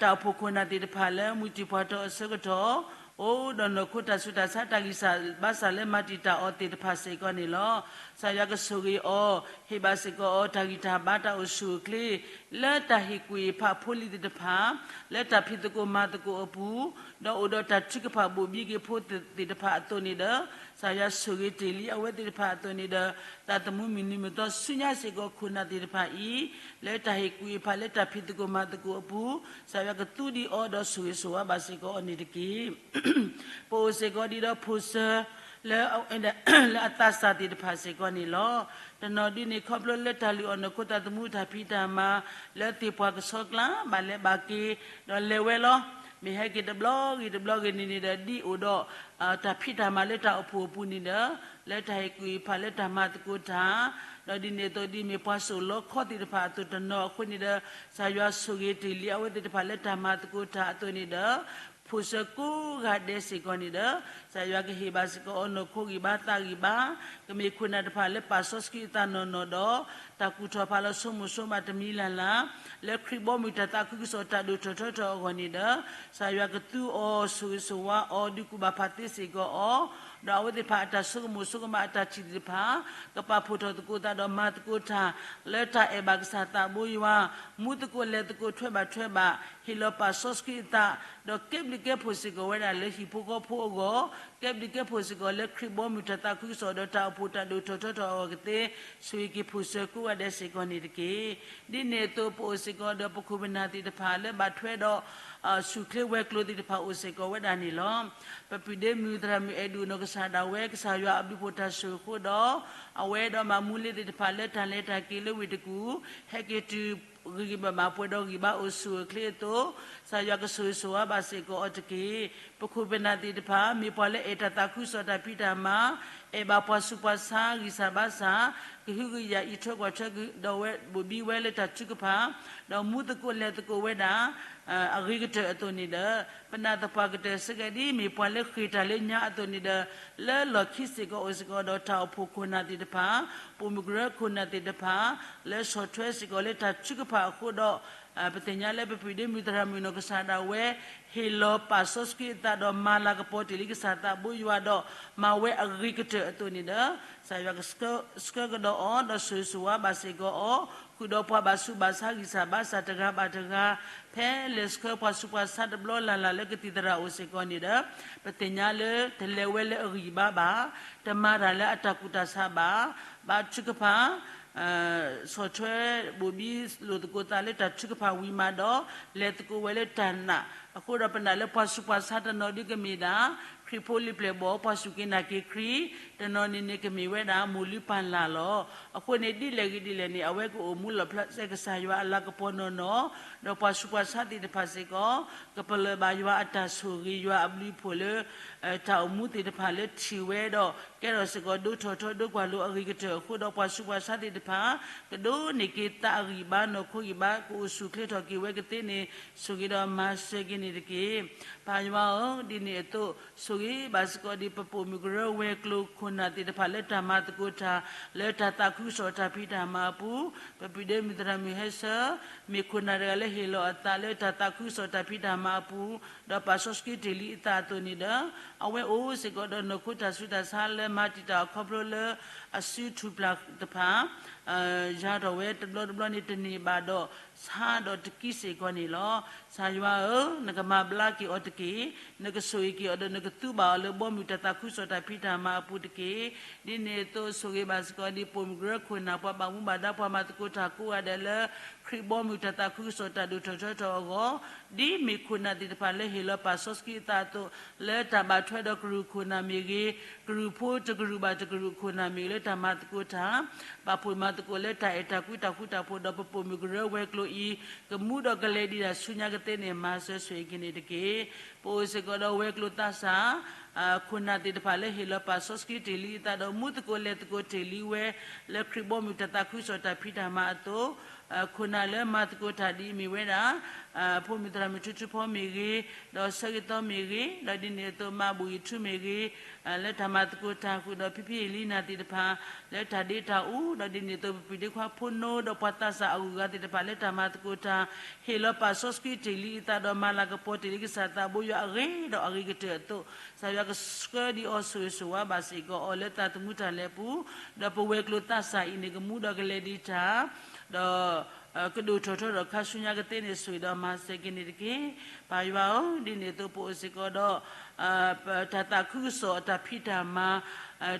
တၢ်အိၣ်ဖှိၣ်ခိၣ်နၢ်သ့ၣ်တဖၣ်လၢ မုၢ်တံၢ်ပှၤတီၤအဆၢကတီၢ် အိၣ်ဒီးနီၢ်ခိတၢ်ဆူးတၢ်ဆါ တၢ်ဂံၢ်စၢ်ဘါစၢ်လၢမၤတံာ်တာ်အီၤသ့ၣ်တဖၣ်စ့ၢ်ကီးန့ၣ်လီၤ. ကစၢ်ယွၤကဆိၣ်ဂ့ၤအီၤ ဟ့ၣ်ဘၣ်စ့ၢ်ကီးအီၤ တၢ်ဂံၢ်တၢ်ဘါတၢ်အိၣ်ဆူၣ်အိၣ်ချ့ လၢတၢ်ဟ့ၣ်ကူၣ်ဟ့ၣ်ဖးဖိလံၤသ့ၣ်တဖၣ် လၢတၢ်ဖံးသကိးမၤသကိးအပူၤ ဒီးအိၣ်ဒီးတၢ်ထုကဖၣ်ဘိၣ်ဘံက့ၤဖိသ့ၣ်တဖၣ်အသိးန့ၣ်ဒီး ကစၢ်ယွၤဆိၣ်ဂ့ၤတ့ၢ်လံအဝဲသ့ၣ်တဖၣ်အသိးန့ၣ်ဒီး သးသမူမုၢ်နံၤမုၢ်သီဆူညါစ့ၢ်ကီးခိၣ်နၢ်သ့ၣ်တဖၣ်အံၤ လၢတၢ်ဟ့ၣ်ကူၣ်ဟ့ၣ်ဖးလၢတၢ်ဖံးသကိးမၤသကိးအပူၤ ကစၢ်ယွၤကသူဒံးအီၤဒီးဆိၣ်ဂ့ၤဆိၣ်ဝါဘၣ်စ့ၢ်ကီးအီၤန့ၣ်တက့ၢ်. ပအိၣ်စ့ၢ်ကီးဒ်ဒီးဖိစၢၤ လၢ လၢအသးစၢ်သ့ၣ်တဖၣ်စ့ၢ်ကီးန့ၣ်လီၤ. တနီၤဒ်န့ၣ် ခီဖျိလၢတၢ်လုၢ်အီၣ်နီၢ်ခိသးသမူတၢ်ဖံးတၢ်မၤ လၢသ့ၣ်ပှၤကဆှီကျါ ဘၣ်လဲၤဘၣ်က့ၤ ဒီးလဲၤဝဲလီၤ. မ့ၢ်ဟဲက့ၤတဘျီဂ့ၤတဘျီဂ့ၤန့ၣ်န့ၣ်ဒီး ဒ်အိၣ်ဒီး တၢ်ဖံးတၢ်မၤလၢတၢ်အိၣ်ဖှိၣ်အပူၤန့ၣ်ဒီး လၢတၢ်ဟ့ၣ်ကူၣ်ဟ့ၣ်ဖးလၢတၢ်မၤသကိးတၢ် ဒီးဒ်န့ၣ်အသိးဒ်မ့ၢ်ပှၤစိာ်လီခီသ့ၣ်တဖၣ်အသိးတနီၤအဃိန့ၣ်ဒီး ကစၢ်ယွၤဆိၣ်ဂ့ၤတ့ၢ်လံအဝဲသ့ၣ်တဖၣ်လၢတၢ်မၤသကိးတၢ်အသိးန့ၣ်ဒီး ဖိစၢၤကိးဂၤဒဲးစ့ၢ်ကီးန့ၣ်ဒီး ကစၢ်ယွၤကဟ့ၣ်ဘၣ်စ့ၢ်ကီးအီၤနီၢ်ခိဂံၢ်ဘါသးဂံၢ်ဘါ ကမ့ၢ်ခိၣ်နၢ်တဖၣ်လၢပာ်စီဆှံအသးနီၢ်နီၢ်ဒီး တၢ်ကူၣ်ထီၣ်ဖးလီၤဆိကမိၣ်ဆိကမးတမံၤလၢ်လၢ် လၢခရံာ်ဘီမုၢ်တၢ်သးခုကစီၣ်တၢ်ဒိၣ်ထီၣ်ထီထီၣ်အဂီၢ်န့ၣ်ဒီး ကစၢ်ယွၤကသူအီၤဆိၣ်ဂ့ၤဆိၣ်ဝါအီၤ ဒုးကူၣ်ဘၣ်ဖးသ့စ့ၢ်ကီးအီၤ ဒီးအဝဲသ့ၣ်တဖၣ်အတၢ်ဆိကမိၣ်ဆိကမးအတၢ်ထံၣ်သ့ၣ်တဖၣ် ကပာ်ဖှိၣ်ထီၣ်သကိးသးဒီးမၤသကိးတၢ် လၢတၢ်အဲၣ်ဘၣ်ကစၢ်သးဘိယွၤ မူသကိးလဲၤသကိးထွဲဘၣ်ထွဲဘၣ် ဟ့ၣ်လီၤပာ်စီဆှံအသး ဒီးကဲဘျုးကဲဖှိၣ်စ့ၢ်ကီးဝဲဒၣ်လၢဟံၣ်ဖိဃီဖိအဂီၢ် ကဲဘျုးကဲဖှိၣ်စ့ၢ်ကီးလၢခရံာ်ဘီမုၢ်တၢ်သးခုကစီၣ်ဒီးတၢ်အိၣ်ဖှိၣ်တၢ်ဒိၣ်ထီၣ်ထီထီၣ်အဂီၢ်ကသ့ ဆိၣ်ဂ့ၤက့ၤဖိစၢၤကိးဂၤဒဲးစ့ၢ်ကီးန့ၣ်တက့ၢ်. ဒ်န့ၣ်အသိး ပအိၣ်စ့ၢ်ကီးဒီးပခိၣ်ပနၢ်သ့ၣ်တဖၣ်လၢဘၣ်ထွဲဒီး ဆူၣ်ချ့ဝဲၤကျိၤသ့ၣ်တဖၣ်အိၣ်စ့ၢ်ကီးဝဲဒၣ်န့ၣ်လီၤ. ပပုၢ်ဒ့မုၣ်သရၣ်မုၣ်အဲၣ်ဒိၣ်နီၢ်ကစၢ်ဒၣ်ဝဲ ကစၢ်ယွၤအဘျုးဖှိၣ်တၢ်ဆိၣ်ဂ့ၤအဃိဒီး အဝဲဒီးမၤမူလ့သ့ၣ်တဖၣ်လၢတၢ်လဲၤတၢ်က့ၤလၢဝ့ၢ်တကူၣ် ဟဲက့ၤတုၤဂ့ၤဂ့ၤဘၣ်ဘၣ်ပှဲၤဒီးဂံၢ်ဘါအိၣ်ဆူၣ်အိၣ်ချ့အသိး ကစၢ်ယွၤကဆိၣ်ဂ့ၤဆိၣ်ဝါဘၣ်စ့ၢ်ကီးအီၤတက့ၢ်. ပခိၣ်ပနၢ်သ့ၣ်တဖၣ် မ့ၢ်ပှၤလၢအဲၣ်တၢ်သးခုကစီၣ်တၢ်ဖံးတၢ်မၤ အဲၣ်ဘၣ်ပှၤဆူးပှၤဆါဂံၢ်စၢ်ဘါစၢ် ကဟုကယာ်အံးထွဲကွၢ်ထွဲဒီးဝဲဘိၣ်ဘံဝဲလၢတၢ်ထုကဖၣ် ဒီးမူသကိးလဲၤသကိးဝဲဒၣ် အဂ့ၤကတၢၢ်အသိးန့ၣ်ဒီး ပနာ်သပှၢ်ကတၢၢ်စ့ၢ်ကီးဒ်မ့ၢ်ပှၤလၢဃ့ၢ်တၢ်လၢညါအသိးန့ၣ်ဒီး လၢလီၢ်ခံစ့ၢ်ကီးအိၣ်စ့ၢ်ကီးဒီးတၢ်အိၣ်ဖှိၣ်ခိၣ်နၢ်သ့ၣ်တဖၣ် ပိာ်မုၣ်ကရၢခိၣ်နၢ်သ့ၣ်တဖၣ် လၢဆီၣ်ထွဲစ့ၢ်ကီးလၢတၢ်ထုကဖၣ်အဃိဒီး ပသ့ၣ်ညါလၢပပုၢ်ဒ့မုၣ်သရၣ်မုၣ်နီၢ်ကစၢ်ဒၣ်ဝဲ ဟ့ၣ်လီၤပာ်စီဆှံအသးဒီးမၤလၤကပီၤတ့ၢ်လံကစၢ်သးဘိယွၤဒီး မၤဝဲအဂ့ၤကတၢၢ်အသိးန့ၣ်ဒီး ကစၢ်ယွၤကဆှၢကဒီးအီၤ ဒီးဆိၣ်ဂ့ၤဆိၣ်ဝါဘၣ်စ့ၢ်ကီးအီၤ ဃုာ်ဒီးပှၤဘၣ်ဆူးဘၣ်ဆါဂံၢ်စၢ်ဘါစၢ်တဂၤဘၣ်တဂၤ ဖဲလဲၤဆှၢပှၤဆူးပှၤဆါတဘျီလၢ်လၢ်လၢကသံၣ်သရၣ်အိၣ်စ့ၢ်ကီးန့ၣ်ဒီး ပသ့ၣ်ညါလၢတလဲၤဝဲလၢအဂံၢ်ဘါဘၣ်, တမၤတၢ်လၢအတၢ်ကူၣ်တၢ်ဆးဘၣ်, ဘၣ်ထုကဖၣ် ဆီၣ်ထွဲဘိၣ်ဘံလိာ်သကိးသးလၢတၢ်ထုကဖၣ်ဝံၤမးဒီး လဲၤသကိးဝဲလၢတၢ်နာ်, အဃိဒီးပနာ်လၢပှၤဆူးပှၤဆါတနီၤဒုကမ့ၢ်ဒၣ် ခရံာ်ဖိလံၤပျဲၢ်ဘီၣ် ပှၤစူၢ်က့ၤနာ်က့ၤခရံာ်, တနီၤန့ၣ်န့ၣ်ကမ့ၢ်ဝဲဒၣ်မိၢ်လုၢ်ပၢ်လၢ်လီၤ. အဃိန့ၣ်ဒ်လဲၣ်ဂ့ၤဒ်လဲၣ်န့ၣ် အဝဲကအိၣ်မူလီၣ်ဖျါစဲကစၢ်ယွၤအလၤကပီၤနီၢ်နီၢ်, ဒီးပှၤဆူးပှၤဆါသ့ၣ်တဖၣ်စ့ၢ်ကီး ကပလၢၢ်ဘၣ်ယွၤအတၢ်ဆိၣ်ဂ့ၤယွၤအဘျုးအဖှိၣ်လၢ တၢ်အိၣ်မူသ့ၣ်တဖၣ်လၢထံၣ်ဝဲဒီး ကဲထီၣ်စ့ၢ်ကီးဒိၣ်ထီၣ်ထီၣ်ဒိၣ်ကွၢ်လိအဂ့ၤကတၢၢ်အဃိဒီးပှၤဆူးပှၤဆါသ့ၣ်တဖၣ် ကဒိးန့ၢ်က့ၤသးအဂံၢ်ဘါနီၢ်ခိဂံၢ်ဘါ ကအိၣ်ဆူၣ်ချ့ထီၣ်က့ၤဝဲကသ့န့ၣ် ဆိၣ်ဂ့ၤဒီးမၤစၢၤက့ၤန့ၣ်တက့ၢ်. ပၢ်ယွၤဧၢ, ဒ်န့ၣ်အသိး ဆိၣ်ဂ့ၤဘၣ်စ့ၢ်ကီးဒ်ပပိာ်မုၣ်ကရၢဝဲၤကျိၤခိၣ်နၢ်သ့ၣ်တဖၣ်လၢတၢ်မၤသကိးတၢ် လၢတၢ်သးခုကစီၣ်တၢ်ဖံးတၢ်မၤအပူၤ, ပပုၢ်ဒ့မုၣ်သရၣ်မုၣ်ဟဲဆၢ မ့ၢ်ခိၣ်နၢ်တဂၤလၢဟ့ၣ်လီၤအသးလၢတၢ်သးခုကစီၣ်တၢ်ဖံးတၢ်မၤအပူၤ, ဒီးပာ်စီဆှံတ့ၢ်လံအသးအသိးန့ၣ်ဒီး အဝဲအိၣ်စ့ၢ်ကီးဒီးနီၢ်ခိတၢ်ဆူးတၢ်ဆါလၢမၤတံာ်တာ်အခီဖျိလၢ အစုထူၣ်ပျၢ်တဖၣ် ယၤထီၣ်ဝဲတဘျီတဘျီန့ၣ်တန့ၢ်ဘၣ်ဒီး ဆါဒီးတကံၢ်စ့ၢ်ကီးန့ၣ်လီၤ. ကစၢ်ယွၤဧၢ, နကမၤဘျါက့ၤအီၤတက့ၢ်. နကဆိၣ်ဂ့ၤက့ၤအီၤဒီး နကသူဘၣ်အီၤလၢဘီမုၢ်တၢ်သးခုကစီၣ်တၢ်ဖံးတၢ်မၤအပူၤတက့ၢ်. ဒ်န့ၣ်အသိး ဆိၣ်ဂ့ၤဘၣ်စ့ၢ်ကီးဒ်ပိာ်မုၣ်ကရၢခိၣ်နၢ် ပှၤဘၣ်မူဘၣ်ဒါ ပှၤမၤသကိးတၢ်ကိးဂၤဒဲးလၢ ခရံာ်ဘီမုၢ်တၢ်သးခုကစီၣ်တၢ်ဒိၣ်ထီၣ်ထီထီၣ်အဂီၢ်, ဒ်မ့ၢ်ခိၣ်နၢ်သ့ၣ်တဖၣ်လၢဟ့ၣ်လီၤပာ်စီဆှံအသးအသိး လၢတၢ်ဘၣ်ထွဲဒီးကရူၢ်ခိၣ်နၢ်မ့ၢ်ဂ့ၤ, ကရူၢ်ဖိတကရူၢ်ဘၣ်တကရူၢ်ခိၣ်နၢ်မ့ၢ်ဂ့ၤ လၢတၢ်မၤသကိးတၢ် ဘၣ်ဖှိၣ်မၤသကိးလၢတၢ်အဲၣ်တၢ်ကွံတၢ်ဃူတၢ်ဖိးဒီး ပပိာ်မုၣ်ကရၢဝဲၤကျိၤအံၤ ကမူဒီးကလဲၤဒံးဒၣ်ဆူညါကသ့န့ၣ် မၤစၢၤဆိၣ်ဂ့ၤက့ၤန့ၣ်တက့ၢ်. ပအိၣ်စ့ၢ်ကီးဒီးဝဲၤကျိၤသးစၢ် ခိၣ်နၢ်သ့ၣ်တဖၣ်လၢဟ့ၣ်လီၤပာ်စီဆှံတ့ၢ်လံအသးဒီး မူသကိးလဲၤသကိးတ့ၢ်လံဝဲ လၢခရံာ်ဘီမုၢ်တၢ်သးခုကစီၣ်တၢ်ဖံးတၢ်မၤအသိး, ခိၣ်နၢ်လၢမၤသကိးတၢ်ဒ်အမ့ၢ်ဝဲဒၣ် ဖိမုၣ်သရၣ်မုၣ်ထူထူဖီမ့ၢ်ဂ့ၤ, ဒီးဆၢဂ့ၤသီမ့ၢ်ဂ့ၤ, ဒီးဒ်န့ၣ်အသိးမၤဘူၣ်ဂံၢ်ထူမ့ၢ်ဂ့ၤ, လၢတၢ်မၤသကိးတၢ်ဃုာ်ဒီးဖံဖံအ့လံနၤသ့ၣ်တဖၣ် လၢတၢ်ဒ့တၢ်အူ, ဒီးဒ်န့ၣ်အသိးပပုၢ်ဒ့ခွါဖိနိ ဒီးပှၤသးစၢ်အဂုၤအဂၤသ့ၣ်တဖၣ်လၢတၢ်မၤသကိးတၢ် ဟ့ၣ်လီၤပာ်စီဆှံတ့ၢ်လံအသးဒီးမၤလၤကပီၤတ့ၢ်လံကစၢ်သးဘိယွၤအဂ့ၤဒီးအဂ့ၤကတၢၢ်အသိး, ကစၢ်ယွၤကဆှၢဒံးအီၤဆိၣ်ဂ့ၤဆိၣ်ဝါဘၣ်စ့ၢ်ကီးအီၤလၢသးသမူတၢ်လဲၤပူၤ, ဒီးပဝဲၤကျိၤသးစၢ်အံၤန့ၣ် ကမူဒီးကလဲၤဒံးတၢ် ဒီး ကဒိၣ်ထီၣ်ထီထီၣ်ခါဆူညါကသ့န့ၣ် ဆိၣ်ဂ့ၤဒီးမၤစၢၤက့ၤန့ၣ်တက့ၢ်. ပၢ်ယွၤဧၢ, ဒ်န့ၣ်အသိးပအိၣ်စ့ၢ်ကီးဒီး တၢ်သးခုကစီၣ်အတၢ်ဖံးတၢ်မၤ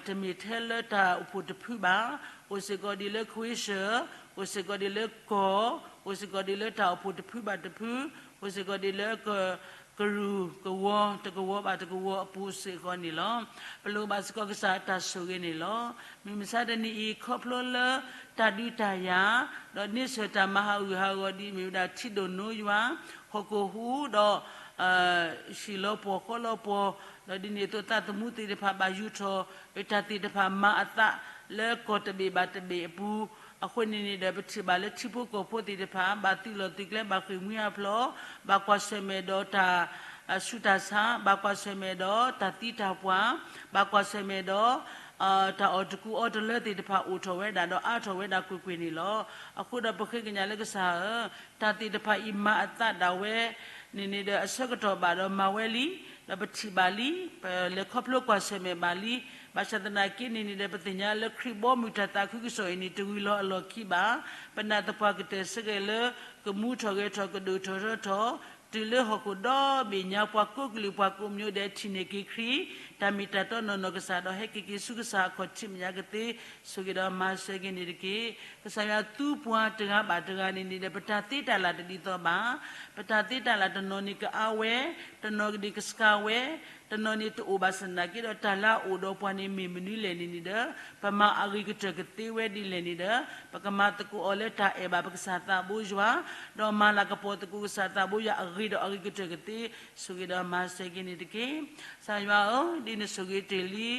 တမ့ၢ်ထဲလၢတၢ်အိၣ်ဖှိၣ်တဖုဘၣ်, အိၣ်စ့ၢ်ကီးဒ်လၢခွ့ၡၢၣ်, အိၣ်စ့ၢ်ကီးဒ်လၢကီၢ်, အိၣ်စ့ၢ်ကီးဒ်လၢတၢ်အိၣ်ဖှိၣ်တဖုဘၣ်တဖု, အိၣ်စ့ၢ်ကီးဒ်လၢ ကရူၢ်ကဝီၤ တကဝီၤဘၣ်တကဝီၤအပူၤစ့ၢ်ကီးန့ၣ်လီၤ. ပလိၣ်ဘၣ်စ့ၢ်ကီးကစၢ်အတၢ်ဆိၣ်ဂ့ၤန့ၣ်လီၤ. မုၢ်မဆါတနံၤအံၤ ခီဖျိလၢတၢ်ဒုးတၢ်ယၤ ဒီးန့ဆၢၣ်တၢ်မၤဟးဂူာ်ဟးဂီၤဒ်အမ့ၢ်ဝဲဒၣ် ထံဒိၣ်နိယွၤ ဟီၣ်ခိၣ်ဟူးဒီး ဟံၣ်လီၤပှီၢ်ဃီလီၤပှီၢ်, ဒီးဒ်န့ၣ်အသိးသးသမူသ့ၣ်တဖၣ်ဘၣ်ယူၤထီၣ် တၢ်သ့ၣ်တဖၣ်မၤအသးလၢကီၢ်တဘ့ၣ်ဘၣ်တဘ့ၣ်အပူၤ, အဃိန့ၣ်န့ၣ်ဒီး ပထံၣ်ဘၣ်လၢထံဖိကီၢ်ဖိသ့ၣ်တဖၣ် ဘၣ်သုးလီၢ်သုးကျဲ ဘၣ်ဃ့ၢ်မှံဟးဖျိး, ဘၣ်ကွၢ်ဆၢၣ်မဲာ်ဒီးတၢ်ဆူးတၢ်ဆါ, ဘၣ်ကွၢ်ဆၢၣ်မဲာ်ဒီးတၢ်သံတၢ်ပှၢ်, ဘၣ်ကွၢ်ဆၢၣ်မဲာ်ဒီး တၢ်အီၣ်တကူအီတလၢသ့ၣ်တဖၣ်အိၣ်ထီၣ်ဝဲဒၣ်ဒီးအါထီၣ်ဝဲဒၣ်ကွ့ၢ်ကွ့ၢ်န့ၣ်လီၤ. အဃိဒီးပဃ့ကညးလၢကစၢ်ဧၢ, တၢ်သ့ၣ်တဖၣ်အံၤမၤအသးဒၣ်ဝဲန့ၣ်န့ၣ်ဒီး အဆၢကတီၢ်ဘၣ်ဒီးမၤဝဲလံ, ဒီးပထံၣ်ဘၣ်လံ, ပလဲၤခီဖျိကွၢ်ဆၢၣ်မဲာ်ဘၣ်လံ, ဘၣ်ဆၣ်သနာ်က့န့ၣ်န့ၣ်ဒီး ပသ့ၣ်ညါလၢခရံာ်ဘီမုၢ်တၢ်သးခုကစီၣ်အံၤန့ၣ် တဂ့ၤလီၤအလီၢ်ခံဘၣ်. ပနာ်သပှၢ်ကတၢၢ်ဆၢက့ၤလၢ ကမူထီၣ်ဂဲၤထီၣ်ကဒိၣ်ထီၣ်ထီထီၣ် တုၤလၢဟီၣ်ခိၣ်ဒီဘ့ၣ်ညါ ပှၤကိးကလုာ်ပှၤကိးမံၤဒဲးထံၣ်န့ၢ်က့ၤခရံာ် တၢ်မ့ၢ်တၢ်တီနီၢ်နီၢ်ကစၢ်ဒီးဟဲက့ၤက့ၤဆူကစၢ်အခီၣ်ထံးမဲာ်ညါကသ့ ဆိၣ်ဂ့ၤဒီးမၤစၢၤက့ၤန့ၣ်တက့ၢ်. ကစၢ်ယွၤသူပှၤတဂၤဘၣ်တဂၤန့ၣ်န့ၣ်ဒီး ပတၢ်သ့တၢ်လၢ်တဒ်သိးဘၣ်. ပတၢ်သ့တၢ်လၢ်တနီၤန့ၣ်ကအါဝဲ, တနီၤန့ၣ်ကဆှါဝဲ, တနီၤန့ၣ်တအိၣ်ဘၣ်ဆၣ်သနာ်က့ဒီး တၢ်လၢအအိၣ်ဒီးပှၤန့ၣ်မ့ၢ်မနုၤလဲၣ်န့ၣ်န့ၣ်ဒီး ပမၤအဂ့ၤကတၢၢ်ကသ့ဝဲဒ်လဲၣ်န့ၣ်ဒီး ပကမၤသကိးအီၤလၢတၢ်အဲၣ်ဘၣ်ပကစၢ်သးဘိယွၤ, ဒီးမၤလၤကပီၤသကိးကစၢ်သးဘိယွၤအဂ့ၤဒီးအဂ့ၤကတၢၢ်ကသ့ ဆိၣ်ဂ့ၤဒီးမၤစၢၤက့ၤန့ၣ်တက့ၢ်. ကစၢ်ယွၤဧၢ, ဒ်နဆိၣ်ဂ့ၤတ့ၢ်လံ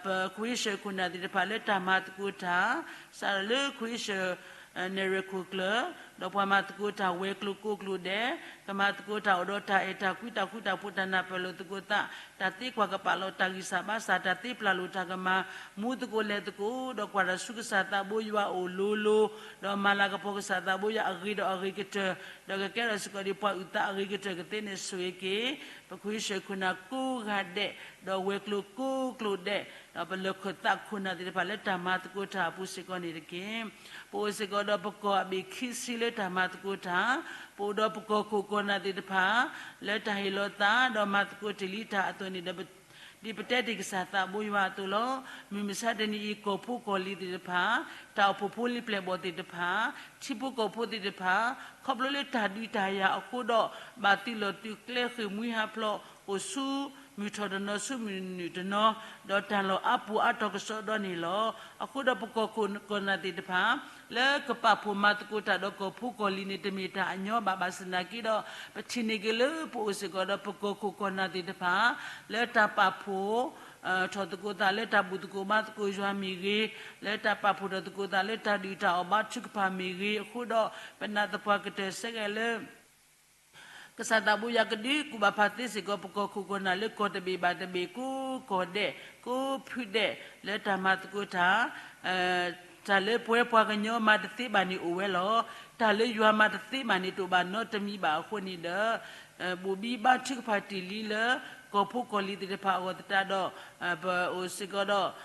ပခွ့ၡၢၣ်ခိၣ်နၢ်သ့ၣ်တဖၣ်လၢတၢ်မၤသကိးတၢ်, စးထီၣ်လၢခွ့ၡၢၣ် နဲၣ်ရွဲၣ်ခိၣ်ကျၢၢ်, ဒီးပှၤမၤသကိးတၢ်ဝဲၤကျိၤကိးကျိၤဒဲး, ကမၤသကိးတၢ်အိၣ်ဒီးတၢ်အဲၣ်တၢ်ကွံ တၢ်ဃူတၢ်ဖိး တၢ်နၢ်ပၢၢ်လိာ်သကိးသး, တၢ်သ့ကွၢ်ကပာ်လီၤတၢ်ဂံၢ်စၢ်ဘါစၢ်, တၢ်သ့ပျၢ်လိာ်တၢ်ကမၤ, မူသကိးလဲၤသကိး ဒီးကွၢ်တၢ်ဆူကစၢ်သးဘိယွၤအအိၣ်လိၤလိၤ, ဒီးမၤလၤကပီၤကစၢ်သးဘိယွၤအဂ့ၤဒီးအဂ့ၤကတၢၢ်, ဒီးကကဲထီၣ်စ့ၢ်ကီးဒ်ပှၤအုၣ်သးအဂ့ၤကတၢၢ်ကသ့န့ၣ် ဆိၣ်ဂ့ၤက့ၤ ပခွ့ၡၢၣ်ခိၣ်နၢ်ကိးဂၤဒဲး, ဒီးဝဲၤကျိၤကိးကျိၤဒဲး, ဒီးပလၢၢ်ခၢၣ်သးခိၣ်နၢ်သ့ၣ်တဖၣ်လၢတၢ်မၤသကိးတၢ်အပူၤစ့ၢ်ကီးန့ၣ်တက့ၢ်. ပအိၣ်စ့ၢ်ကီးဒီးပကီၢ်အဘ့ၣ်ခံဆံလၢတၢ်မၤသကိးတၢ်, ပအိၣ်ဒီးပကီၢ်ခိၣ်ကီၢ်နၢ်သ့ၣ်တဖၣ် လၢတၢ်ဟ့ၣ်လီၤသး ဒီးမၤသကိးတ့ၢ်လံတၢ်အသိးန့ၣ်ဒီး ဒ်ပတဲတ့ၢ်ကစၢ်သးဘိယွၤအသိးလီၤ. မုၢ်မဆါတနံၤအံၤ ကီၢ်ဖိကီၢ်လံၤသ့ၣ်တဖၣ်, တၢ်အိၣ်ဖှိၣ်ဖိလံၤပျဲၢ်ဘီၣ်သ့ၣ်တဖၣ်, ထံဖိကီၢ်ဖိသ့ၣ်တဖၣ်, ခီဖျိလၢတၢ်ဒုးတၢ်ယၤအဃိဒီး ဘၣ်သုးလီၢ်သုးကျဲ ဃ့ၢ်မှံဟးဖျိး အိၣ်ဆူမုၢ်ထီၣ်တနီၤဆူမုၢ်နုာ်တနီၤ, ဒီးတၢ်လီၢ်အါပူၤအါတီၤကစီဒီန့ၣ်လီၤ. အဃိဒီးပကီၢ်ခိၣ်ကီၢ်နၢ်သ့ၣ်တဖၣ် လၢကပာ်ဖှိၣ်မၤသကိးတၢ်ဒီးကီၢ်ဖိကီၢ်လံၤန့ၣ် တမ့ၢ်တၢ်အညီဘၣ်. ဘၣ်ဆၣ်သနာ်က့ဒီး ပထံၣ်န့ၢ်က့ၤလၢပအိၣ်စ့ၢ်ကီးဒီးပကီၢ်ခိၣ်ကီၢ်နၢ်သ့ၣ်တဖၣ် လၢတၢ်ပာ်ဖှိၣ် ထီၣ်သကိးသးလၢတၢ်ဘူၣ်သကိးဘါသကိးယွၤမ့ၢ်ဂ့ၤ, လၢတၢ်ပာ်ဖှိၣ်ထီၣ်သကိးသးလၢတၢ်ဒုၣ်တၢ်အီၣ်ဘါထုကဖၣ်မ့ၢ်ဂ့ၤအဃိဒီး ပနာ်သပှၢ်ကတၢၢ်ဆၢက့ၤလၢ ကစၢ်သးဘိယွၤကဒုးကူၣ်ဘၣ်ဖးသ့စ့ၢ်ကီး ပကီၢ်ခိၣ်ကီၢ်နၢ်လၢကီၢ်တဘ့ၣ်ဘၣ်တဘ့ၣ် ကိးကီၢ်ဒဲး ကိးဖုဒဲး လၢတၢ်မၤသကိးတၢ် တၢ်လၢပဝဲပှၤကညီမၤတသ့ဘၣ်န့ၣ်အိၣ်ဝဲလီၤ. တၢ်လၢယွၤမၤတသ့ဘၣ်န့ၣ် တအိၣ်ဘၣ်နီတမံၤဘၣ်အဃိန့ၣ်ဒီး ဘိၣ်ဘံဘါထုကဖၣ်တ့ၢ်လံလၢ ကီၢ်ဖိကီၢ်လံၤသ့ၣ်တဖၣ်အဂီၢ်သတးဒီး ပအိၣ်စ့ၢ်ကီးဒီး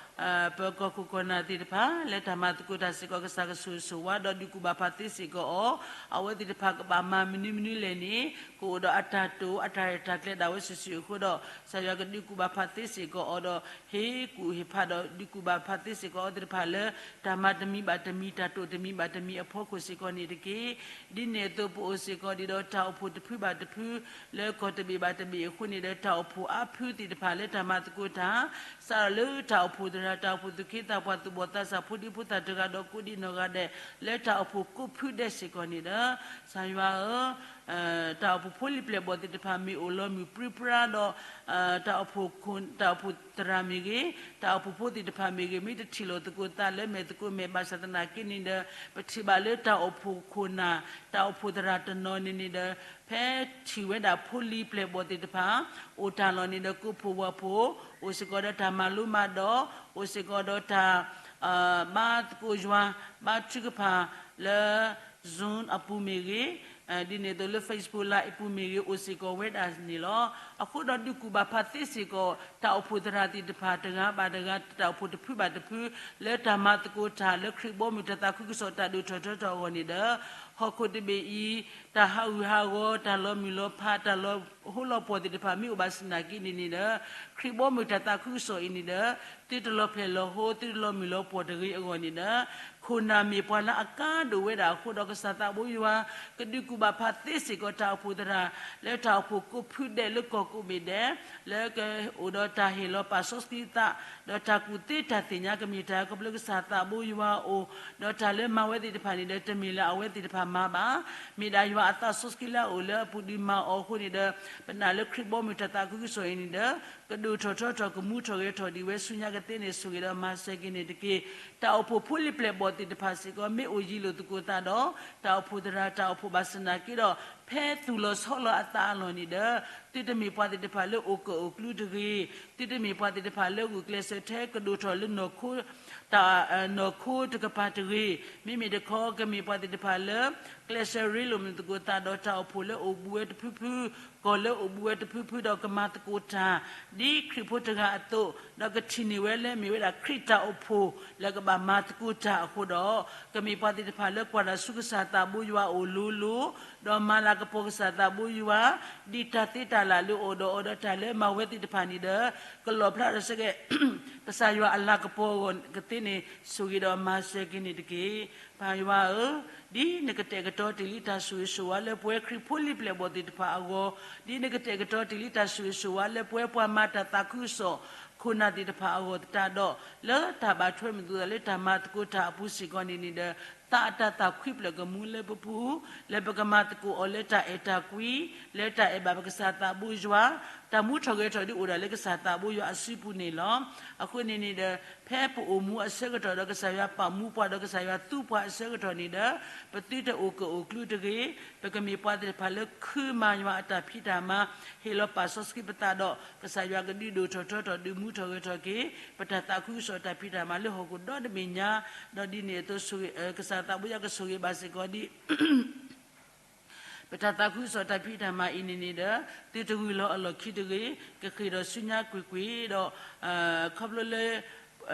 ပကီၢ်ခိၣ်ကီၢ်နၢ်သ့ၣ်တဖၣ် လၢတၢ်မၤသကိးတၢ်စ့ၢ်ကီး ကစၢ်ကဆိၣ်ဂ့ၤဆိၣ်ဝါဒီးဒုးကူၣ်ဘၣ်ဖးသ့စ့ၢ်ကီးအီၤ, အဝဲသ့ၣ်တဖၣ်ကဘၣ်မၤမနုၤမနုၤလဲၣ်န့ၣ် ကအိၣ်ဒီးအတၢ်တိာ်အတၢ်ရဲၣ်တၢ်ကျဲၤဒၣ်ဝဲစုာ်စုာ်အဃိဒီး ကစၢ်ယွၤကဒုးကူၣ်ဘၣ်ဖးသ့စ့ၢ်ကီးအီၤဒီး ဟ့ၣ်ကူၣ်ဟ့ၣ်ဖးဒီးဒုးကူၣ်ဘၣ်ဖးသ့စ့ၢ်ကီးအဝဲသ့ၣ်တဖၣ်လၢ တၢ်မၤတမံၤဘၣ်တမံၤ တၢ်တိာ်တမံၤဘၣ်တမံၤအဖီခိၣ်စ့ၢ်ကီးန့ၣ်တက့ၢ်. ဒ်န့ၣ်အသိးပအိၣ်စ့ၢ်ကီးဒ်ဒီးတၢ်အိၣ်ဖှိၣ်တဖုဘၣ်တဖု လၢကီၢ်တဘ့ၣ်ဘၣ်တဘ့ၣ်အဃိန့ၣ်ဒီး တၢ်အိၣ်ဖှိၣ်အါဖုသ့ၣ်တဖၣ်လၢတၢ်မၤသကိးတၢ် စးထီၣ်လၢတၢ်အိၣ်ဖှိၣ်သရၣ် တၢ်အိၣ်ဖှိၣ်သူၣ်က့သးပှၢ် သူၣ်ဘီၣ်သးစၢ် ဖိဒံဖိသၣ်တဂၤဒီးကိးဒံနီၢ်ဂၤဒဲး လၢတၢ်အိၣ်ဖှိၣ်ကိးဖုဒဲးစ့ၢ်ကီးန့ၣ်ဒီး ကစၢ်ယွၤဧၢ တၢ်အိၣ်ဖှိၣ်ဖိလံၤပျဲၢ်ဘီၣ်သ့ၣ်တဖၣ်မ့ၢ်အိၣ်လီၤမုၢ်ပြံပြါဒီး တၢ်အိၣ်ဖှိၣ်ခိၣ် တၢ်အိၣ်ဖှိၣ်သရၣ်မ့ၢ်ဂ့ၤ, တၢ်အိၣ်ဖှိၣ်ဖိသ့ၣ်တဖၣ်မ့ၢ်ဂ့ၤ, မ့ၢ်တထံၣ်လိာ်သကိးသးလၢမဲာ်သကိးမဲာ်ဘၣ်ဆၣ်သနာ်က့န့ၣ်ဒီး ပထံၣ်ဘၣ်လၢတၢ်အိၣ်ဖှိၣ်ခိၣ်နၢ် တၢ်အိၣ်ဖှိၣ်သရၣ်တနီၤန့ၣ်န့ၣ်ဒီး ဖဲထံၣ်ဝဲဒၣ်ဖိလံၤပျဲၢ်ဘီၣ်သ့ၣ်တဖၣ် အိၣ်တၢ်လီၢ်န့ၣ်ဒီး ကိးဖှိၣ်ဝီၤဖှိၣ်, အိၣ်စ့ၢ်ကီးဒီးတၢ်မၤလိမၤဒိး, အိၣ်စ့ၢ်ကီးဒီးတၢ် ဘါသကိးယွၤ, ဘါထုကဖၣ်လၢ Zoom အပူၤမ့ၢ်ဂ့ၤ, ဒ်န့ၣ်အသိးလၢ Facebook Live အပူၤမ့ၢ်ဂ့ၤ အိၣ်စ့ၢ်ကီးဝဲဒၣ်န့ၣ်လီၤ. အဃိဒီးဒုးကူၣ်ဘၣ်ဖးသ့စ့ၢ်ကီး တၢ်အိၣ်ဖှိၣ်သရၣ်သ့ၣ်တဖၣ်တဂၤဘၣ်တဂၤ တၢ်အိၣ်ဖှိၣ်တဖုဘၣ်တဖု လၢတၢ်မၤသကိးတၢ်လၢခရံာ်ဘီမုၢ်တၢ်သးခုကစီၣ်တၢ်ဒိၣ်ထီၣ်ထီထီၣ်အဂီၢ်န့ၣ်ဒီး ဟီၣ်ခိၣ်တဘ့ၣ်အံၤ တၢ်ဟးဂူာ်ဟးဂီၤ တၢ်လီၤမုၢ်လီၤဖး တၢ်လီၤဟိလီၤပှီၢ်သ့ၣ်တဖၣ်မ့ၢ်အိၣ်ဘၣ်ဆၣ်သနာ်က့န့ၣ်န့ၣ်ဒီး ခရံာ်ဘီမုၢ်တၢ်သးခုကစီၣ်အံၤန့ၣ်ဒီး သုတလီၤဖျဲၣ်လီၤဟိ သုတလီၤမုၢ်လီၤပှီၢ်တဂ့ၤအဂီၢ်န့ၣ်ဒီး ခိၣ်နၢ်မ့ၢ်ပှၤလၢအကါဒိၣ်ဝဲဒၣ်အဃိဒီး ကစၢ်သးဘိယွၤ ကဒုးကူၣ်ဘၣ်ဖးသ့စ့ၢ်ကီးတၢ်အိၣ်ဖှိၣ်သရၣ် လၢတၢ်အိၣ်ဖှိၣ်ကိးဖုဒဲးလၢကီၢ်ကိးဘ့ၣ်ဒဲး လၢကအိၣ်ဒီးတၢ်ဟ့ၣ်လီၤပာ်စီဆှံသး ဒီးတၢ်ကူၣ်သ့တၢ်သ့ၣ်ညါ ကမ့ၢ်တၢ်ခီဖျိကစၢ်သးဘိယွၤအအိၣ် ဒီးတၢ်လၢမၤဝဲသ့ၣ်တဖၣ်န့ၣ်ဒီး တမ့ၢ်လၢအဝဲသ့ၣ်တဖၣ်မၤဘၣ်, မ့ၢ်ဒၣ်ယွၤအသးစီဆှံလၢအအိၣ်လၢအပူၤဒုးမၤအီၤအဃိန့ၣ်ဒီး ပနာ်လၢခရံာ်ဘီမုၢ်တၢ်သးခုကစီၣ်အံၤန့ၣ်ဒီး ကဒိၣ်ထီၣ်ထီထီၣ် ကမူထီၣ်ဂဲၤထီၣ်ဒံးဝဲဆူညါကသ့န့ၣ် ဆိၣ်ဂ့ၤဒီးမၤစၢၤက့ၤန့ၣ်တက့ၢ်. တၢ်အိၣ်ဖှိၣ်ဖိလံၤပျဲၢ်ဘီၣ်သ့ၣ်တဖၣ်စ့ၢ်ကီး မ့ၢ်အိၣ်ယံၤလိာ်သကိးသးဒီး တၢ်အိၣ်ဖှိၣ်သရၣ်တၢ်အိၣ်ဖှိၣ်ဘၣ်ဆၣ်သနာ်က့ဒီး ဖဲသူၣ်လီၤဆီလီၤအသးအလီၢ်န့ၣ်ဒီး သုတမ့ၢ်ပှၤသ့ၣ်တဖၣ်လၢအိၣ်ကၢၣ်အိၣ်ကျူတဂ့ၤ, သုတမ့ၢ်ပှၤသ့ၣ်တဖၣ်လၢဂုာ်ကျဲးစၢးထဲကဒိၣ်ထီၣ်လၢနီၢ်ခိ တၢ် နီၢ်ခိတကပၤတဂ့ၤ, မ့မ့ၢ်တခီ ကမ့ၢ်ပှၤသ့ၣ်တဖၣ်လၢ ကျဲးစၢးရ့လိာ်မုာ်သကိးသးဒီးတၢ်အိၣ်ဖှိၣ်လၢအိၣ်ဘူးဝဲတဖုဖု, ကီၢ်လၢအိၣ်ဘူးဝဲတဖုဖုဒီးကမၤသကိးတၢ် ဒ်ခရံာ်ဖိတဂၤအသိး, ဒီးကထံၣ်န့ၢ်ဝဲလၢမ့ၢ်ဝဲဒၣ်ခရံာ်တၢ်အိၣ်ဖှိၣ်လၢကဘၣ်မၤသကိးတၢ်အဃိဒီး, ကမ့ၢ်ပှၤသ့ၣ်တဖၣ်လၢကွၢ်တၢ်ဆူကစၢ်သးဘိယွၤအအိၣ်လိၤလိၤ, ဒီးမၤလၤကပီၤကစၢ်သးဘိယွၤ ဒ်တၢ်သ့တၢ်လၢ်လၢအိၣ်ဒီးအီၤဒီးတၢ်လၢမၤဝဲသ့ၣ်တဖၣ်န့ၣ်ဒီး ကလီၣ်ဖျါထီၣ်စ့ၢ်ကီး ကစၢ်ယွၤအလၤကပီၤအဂီၢ်ကသ့န့ၣ် ဆိၣ်ဂ့ၤဒီးမၤစၢၤက့ၤန့ၣ်တက့ၢ်. ပၢ်ယွၤဧၢ, ဒ်နကတဲာ်ကတီၤတ့ၢ်လံတၢ်ဆိၣ်ဂ့ၤဆိၣ်ဝါလၢပဝဲခရံာ်ဖိလံၤပျဲၢ်ဘီၣ်သ့ၣ်တဖၣ်အဂီၢ်, ဒ်နကတဲာ်ကတီၤတ့ၢ်လံတၢ်ဆိၣ်ဂ့ၤဆိၣ်ဝါလၢပဝဲပှၤမၤတၢ်သးခုကစီၣ် ခိၣ်နၢ်သ့ၣ်တဖၣ်အဂီၢ်သတးဒီး, လၢတၢ်ဘၣ်ထွဲမုာ်သကိးသးလၢတၢ်မၤသကိးတၢ်အပူၤစ့ၢ်ကီးန့ၣ်န့ၣ်ဒီး, သးအတၢ်သးခွံဖျၢၣ်ကမူလၢပပူၤ, လၢပကမၤသကိးအီၤလၢတၢ်အဲၣ်တၢ်ကွံ, လၢတၢ်အဲၣ်ဘၣ်ပကစၢ်သးဘိယွၤ, တၢ်မူထီၣ်ဂဲၤထီၣ်ဒ်အိၣ်ဒၣ်လၢကစၢ်သးဘိယွၤအစုပူၤန့ၣ်လီၤ. အဃိန့ၣ်န့ၣ်ဒီး, ဖဲပအိၣ်မူအဆၢကတီၢ်ဒီးကစၢ်ယွၤပာ်မူပှၤဒီးကစၢ်ယွၤသူပှၤအဆၢကတီၢ်န့ၣ်ဒီး, ပသုတအိၣ်ကၢၣ်အိၣ်ကျူတဂ့ၤ, ပကမ့ၢ်ပှၤသ့ၣ်တဖၣ်လၢခုမၤယွၤအတၢ်ဖံးတၢ်မၤ, ဟ့ၣ်လီၤပာ်စီဆှံပသးဒီး ကစၢ်ယွၤကဒုးဒိၣ်ထီၣ်ထီထီၣ်ဒုးမူထီၣ်ဂဲၤထီၣ်က့ၤ ပတၢ်သးခုကစီၣ်တၢ်ဖံးတၢ်မၤလၢဟီၣ်ခိၣ်ဒီတဘ့ၣ်ညါ, ဒီးဒ်န့ၣ်အသိး ကစၢ်သးဘိယွၤကဆိၣ်ဂ့ၤဘၣ်စ့ၢ်ကီးဒ် ပတၢ်သးခုကစီၣ်တၢ်ဖံးတၢ်မၤအံၤန့ၣ်န့ၣ်ဒီး, သုတဂုာ်လီၤအလီၢ်ခံတဂ့ၤ, ကဃ့ၢ်ဒီးဆူညါကွ့ၢ်ကွ့ၢ်ဒီး, ခီဖျိလၢ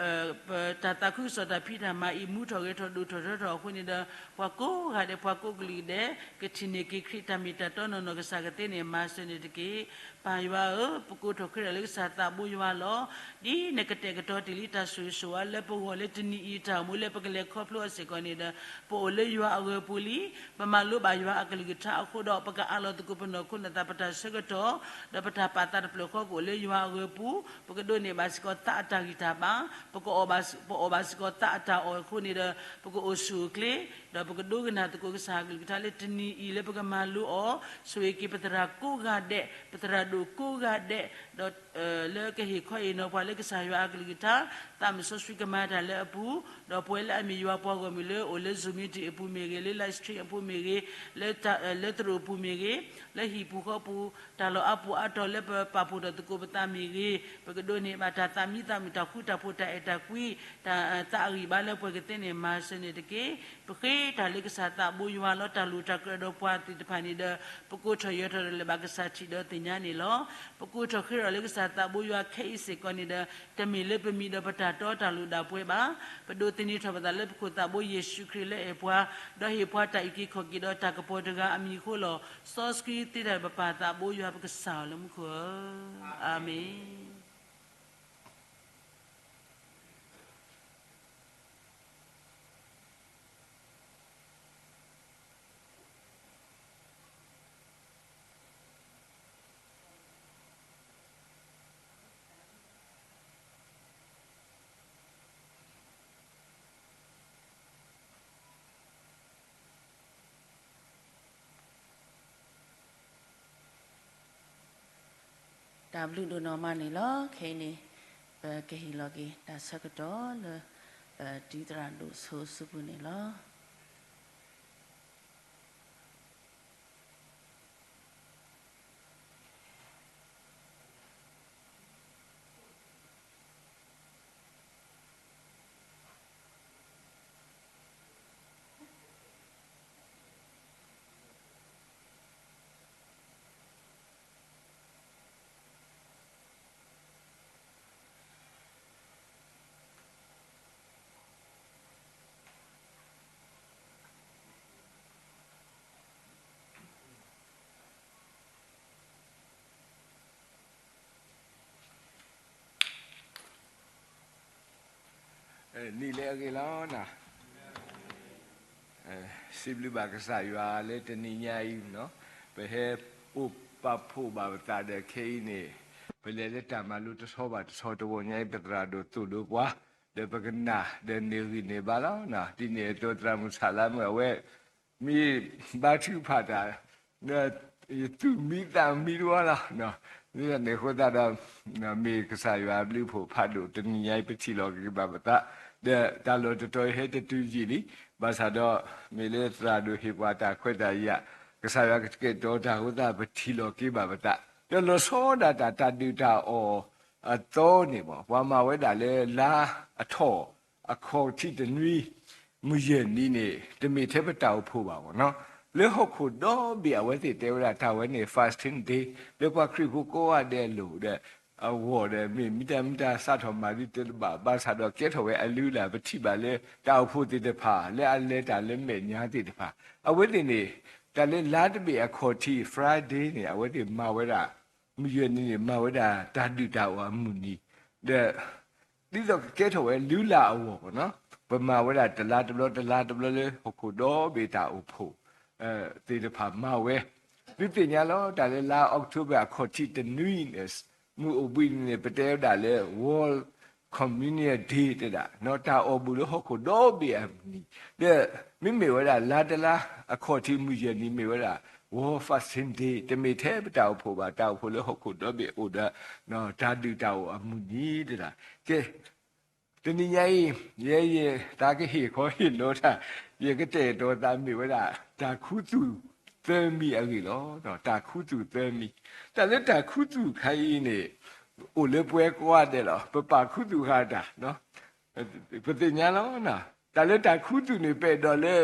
ပတၢ်သးခုကစီၣ်တၢ်ဖံးတၢ်မၤအံၤ မူထီၣ်ဂဲၤထီၣ်ဒိၣ်ထီၣ်ထီထီၣ်အဃိန့ၣ်ဒီး, ပှၤကိးဂၤဒဲး ပှၤကိးကလုာ်ဒဲး ကထံၣ်န့ၢ်က့ၤခရံာ်တၢ်မ့ၢ်တၢ်တီနီၢ်နီၢ်ကစၢ်ကသ့န့ၣ် မၤစၢၤန့ၣ်တက့ၢ်. ပၢ်ယွၤဧၢ, ပကိးထီၣ်ဃ့ထီၣ်လၢကစၢ်သးဘိယွၤလီၤ. ဒ်နကတဲာ်ကတီၤတ့ၢ်လံတၢ်ဆိၣ်ဂ့ၤဆိၣ်ဝါလၢပဂီၢ်လၢတနံၤအံၤတၢ်အိၣ်မူလၢပကလဲၤခီဖျိအီၤစ့ၢ်ကီးန့ၣ်ဒီး, ပအိၣ်လၢယွၤအဂၢၤပူၤလံ, ပမၤလိဘၣ်ယွၤအကလုၢ်ကထါအဃိဒီး ပကအးလီၤသကိးပနီၢ်ခိနီၢ်သး ပတၢ်ဆၢကတီၢ်, ဒီးပတၢ်ပာ်သးတဖျၢၣ်ဃီကအိၣ်လၢယွၤအဂၢၤပူၤ, ပကဒိးန့ၢ်ဘၣ်စ့ၢ်ကီးသးအတၢ်ဂံၢ်တၢ်ဘါ, ပက ပအီၣ်ဘၣ်စ့ၢ်ကီးသးအတၢ်အီၣ်အဃိန့ၣ်ဒီး, ပကအိၣ်ဆူၣ်အိၣ်ချ့, ဒီးပကဒိကနၣ်သကိးကစၢ်အကလုၢ်ကထါလၢတနံၤအံၤလၢပကမၤလိအီၤ, ဆိၣ်ဂ့ၤက့ၤပသရၣ်ကိးဂၤဒဲး, ပသရၣ်ဒိၣ်ကိးဂၤဒဲး, ဒီး လၢကဟ့ၣ်ခီဟ့ၣ်နီၤပှၤလၢကစၢ်ယွၤအကလုၢ်ကထါ, သးမုၢ်စီဆှံကမၤတၢ်လၢအပူၤ, ဒီးပဝဲလၢအမ့ၢ်ယွၤပှၤဂီၢ်မုၢ်လၢအိၣ်လၢ Zoom meeting အပူၤမ့ၢ်ဂ့ၤ, လၢ live stream အပူၤမ့ၢ်ဂ့ၤ, လၢသရိာ်ပူၤမ့ၢ်ဂ့ၤ, လၢဟံၣ်ပူၤဃီပူၤ, တၢ်လီၢ်အါပူၤအါတီၤလၢပပာ်ဖှိၣ်ထီၣ်သကိးပသးမ့ၢ်ဂ့ၤ, ပကဒိးန့ၢ်ဘၣ်တၢ်သးမံသးမုာ် တၢ်ဃူတၢ်ဖိး တၢ်အဲၣ်တၢ်ကွံ, တၢ်သးအဂံၢ်ဘါလၢပှၤကသ့န့ၣ် မၤစၢၤန့ၣ်တက့ၢ်. ပဃ့တၢ်လၢကစၢ်သးဘိယွၤလီၤ. တၢ်လိၣ်တၢ်ကြၢးဒီးပှၤသ့ၣ်တဖၣ်န့ၣ်ဒီး, ပကိးထီၣ်ယၢၤထီၣ်ဒီးလဲၤဘၣ်ကစၢ်ထံၣ်ဒီးသ့ၣ်ညါန့ၣ်လီၤ. ပကိးထီၣ်ဃ့ထီၣ်လၢကစၢ်သးဘိယွၤခဲအံၤစ့ၢ်ကီးန့ၣ်ဒီး, တမ့ၢ်လၢပမံၤဒီးပတၢ်တီတၢ်လိၤဒၣ်ပှဲၤဘၣ်. ပဒိးသန့ၤထီၣ်ပသးလၢပခိၣ်သးဘိယ့ၣ်ၡူးခရံာ်လၢအဲၣ်ပှၤ, ဒီးဟ့ၣ်ပှၤတၢ်အုၣ်က့ၤခီၣ်က့ၤဒီးတၢ်ကပီၤတဂၤအမံၤအဃိလီၤ. စီဆှံသ့တၢ်ပပၢ်သးဘိယွၤပကစၢ်လၢမူခိၣ်ဧၢ, အၤမ့ၣ်. တၢ်ဘျုးဒိၣ်နီၢ်မးန့ၣ်လီၤ. ခဲအံၤန့ၣ် ပကဟ့ၣ်လီၤက့ၤတၢ်ဆၢကတီၢ်လၢ ပတံၤသရၣ်ဒိၣ်ဆိအစုပူၤန့ၣ်လီၤ. နံၤလၢအဂ့ၤလီၤ. စံးဘျုးဘၣ်ကစၢ်ယွၤလၢတနံၤညါအံၤ, ပဟဲအိၣ်ပာ်ဖှိၣ်ဘၣ်ပသးဒီးခဲအံၤန့ၣ်, ပလဲၤလၢတၢ်မၤလိတဆီဘၣ်တဆီတဂီၤညါအံၤ ပသရၣ်ဒိၣ်သိၣ်လိပှၤ, ဒီးပကနၣ်ဒီးန့ၢ်ဂံၢ်န့ၢ်ဘါလီၤ. ဒ်န့ၣ်အသိးသရၣ်မုၣ်ဆးလါမုၣ်အဝဲ မ့ၢ်ဘါထုကဖၣ်တၢ်, ယသူၣ်မံသးမံတဝီလီၤ. ဒ်န့ၣ်အဃိသတးဒီး, မ့ၢ်ကစၢ်ယွၤအဘျုးအဖှိၣ်ဖးဒိၣ် တနံၤညါအံၤပထံၣ်လိာ်က့ၤဘၣ်ပသး, ဒီးတၢ်လီၢ်တတီၤအံၤဟဲတတုၤယံာ်လံ, ဘၣ်ဆၣ်ဒီး မ့ၢ်လၢသရၣ်ဒိၣ်ဟ့ၣ်ပှၤတၢ်ခွဲးတၢ်ယာ်, ကစၢ်ယွၤကကဲထီၣ်တၢ်အဃိသတး ပထံၣ်လိာ်က့ၤဘၣ်ပသး, ဒီးလီၤဆီဒၣ်တၢ်တၢ်ဒုၣ်တၢ်အီၣ်အသီန့ၣ်မ့ၢ် ပှၤမၤဝဲဒၣ်လၢလါအထီၣ် အခီၣ်ထံးတနွံ မုၢ်ယဲၢ်နံၤန့ၣ် တမ့ၢ်ထဲပတၢ်အိၣ်ဖှိၣ်ဘၣ်မ့ၢ်နီၤ, လၢဟီၣ်ခိၣ်ဒီဘ့ၣ်အဝဲသ့ၣ်တဲဝဲဒၣ်တၢ်ဝဲန့ၣ် fasting day လၢပှၤခရံာ်ဖိကိးဂၤဒဲးအလိၤဒီး အဂီၢ်ဒီး မ့ၢ်မ့ၢ်တၢ်မ့ၢ်တၢ်စးထီၣ်မၤဒ်တဘၣ် ဘၣ်ဆၣ်ဒီးကဲထီၣ်ဝဲအလုၢ်အလၢ် ပထံၣ်ဘၣ်လၢတၢ်အိၣ်ဖှိၣ်သ့ၣ်တဖၣ် လၢအလဲၤတၢ်လၢမဲာ်ညါသ့ၣ်တဖၣ် အဝဲသ့ၣ်န့ၣ် တၢ်လၢလါတဘ့ၣ်အခီၣ်ထံး Friday န့ၣ် အဝဲသ့ၣ်မၤဝဲဒၣ် မုၢ်ယဲၢ်နံၤန့ၣ် မၤဝဲဒၣ်တၢ်ဒုၣ်တၢ်အီၣ်အမုၢ်နံၤ, ဒီး ဒ်သိးကကဲထီၣ်ဝဲလုၢ်လၢ်အဂီၢ်မ့ၢ်နီၤ, ပမၤဝဲဒၣ်တလါတဘျီ တလါတဘျီလၢဟီၣ်ခိၣ်ဒီဘ့ၣ်တၢ်အိၣ်ဖှိၣ် သ့ၣ်တဖၣ်မၤဝဲ, ဒုးသ့ၣ်ညါလီၤ တၢ်လၢလါ October အခီၣ်ထံးတနွံန့ၣ် မုၢ်အိၣ်ဘှံးနံၤန့ၣ် ပတဲဝဲဒၣ်လၢ World Communion Day တဲဒၣ် တၢ်အီၣ်ဘူးလၢဟီၣ်ခိၣ်ဒီဘ့ၣ်အမုၢ်နံၤ, ဒီးမ့မ့ၢ်ဝဲဒၣ်လါတလါအခီၣ်ထံးမုၢ်ယဲၢ်နံၤမ့ၢ်ဝဲဒၣ် World Fasting Day တမ့ၢ်ထဲပတၢ်အိၣ်ဖှိၣ်ဘၣ် တၢ်အိၣ်ဖှိၣ်လၢဟီၣ်ခိၣ်ဒီဘ့ၣ်အိၣ်ဒီး တၢ်ဒုၣ်တၢ်အီၣ်အမုၢ်နံၤတဲဒၣ်, ကဲ တနံၤညါအံၤ ယဲယသးကဟ့ၣ်ခီဟ့ၣ်နီၤတၢ်, ယကတဲာ်ကတီၤသးမ့ၢ်ဝဲဒၣ် တၢ်ခူသူၣ်သၢမံၤအဂ့ၢ်လီၤ. တၢ်ခူသူၣ်သၢမံၤ, တၢ်လၢတၢ်ခူသူၣ်ခါအံၤန့ၣ် အိၣ်လၢပှၤကိးဂၤဒဲးလီၤ. ပပာ်ခူသူၣ်ဃာ်တၢ် ပသ့ၣ်ညါလီၤ. တၢ်လၢတၢ်ခူသူၣ်န့ၣ် ပအဲၣ်ဒိးလၢ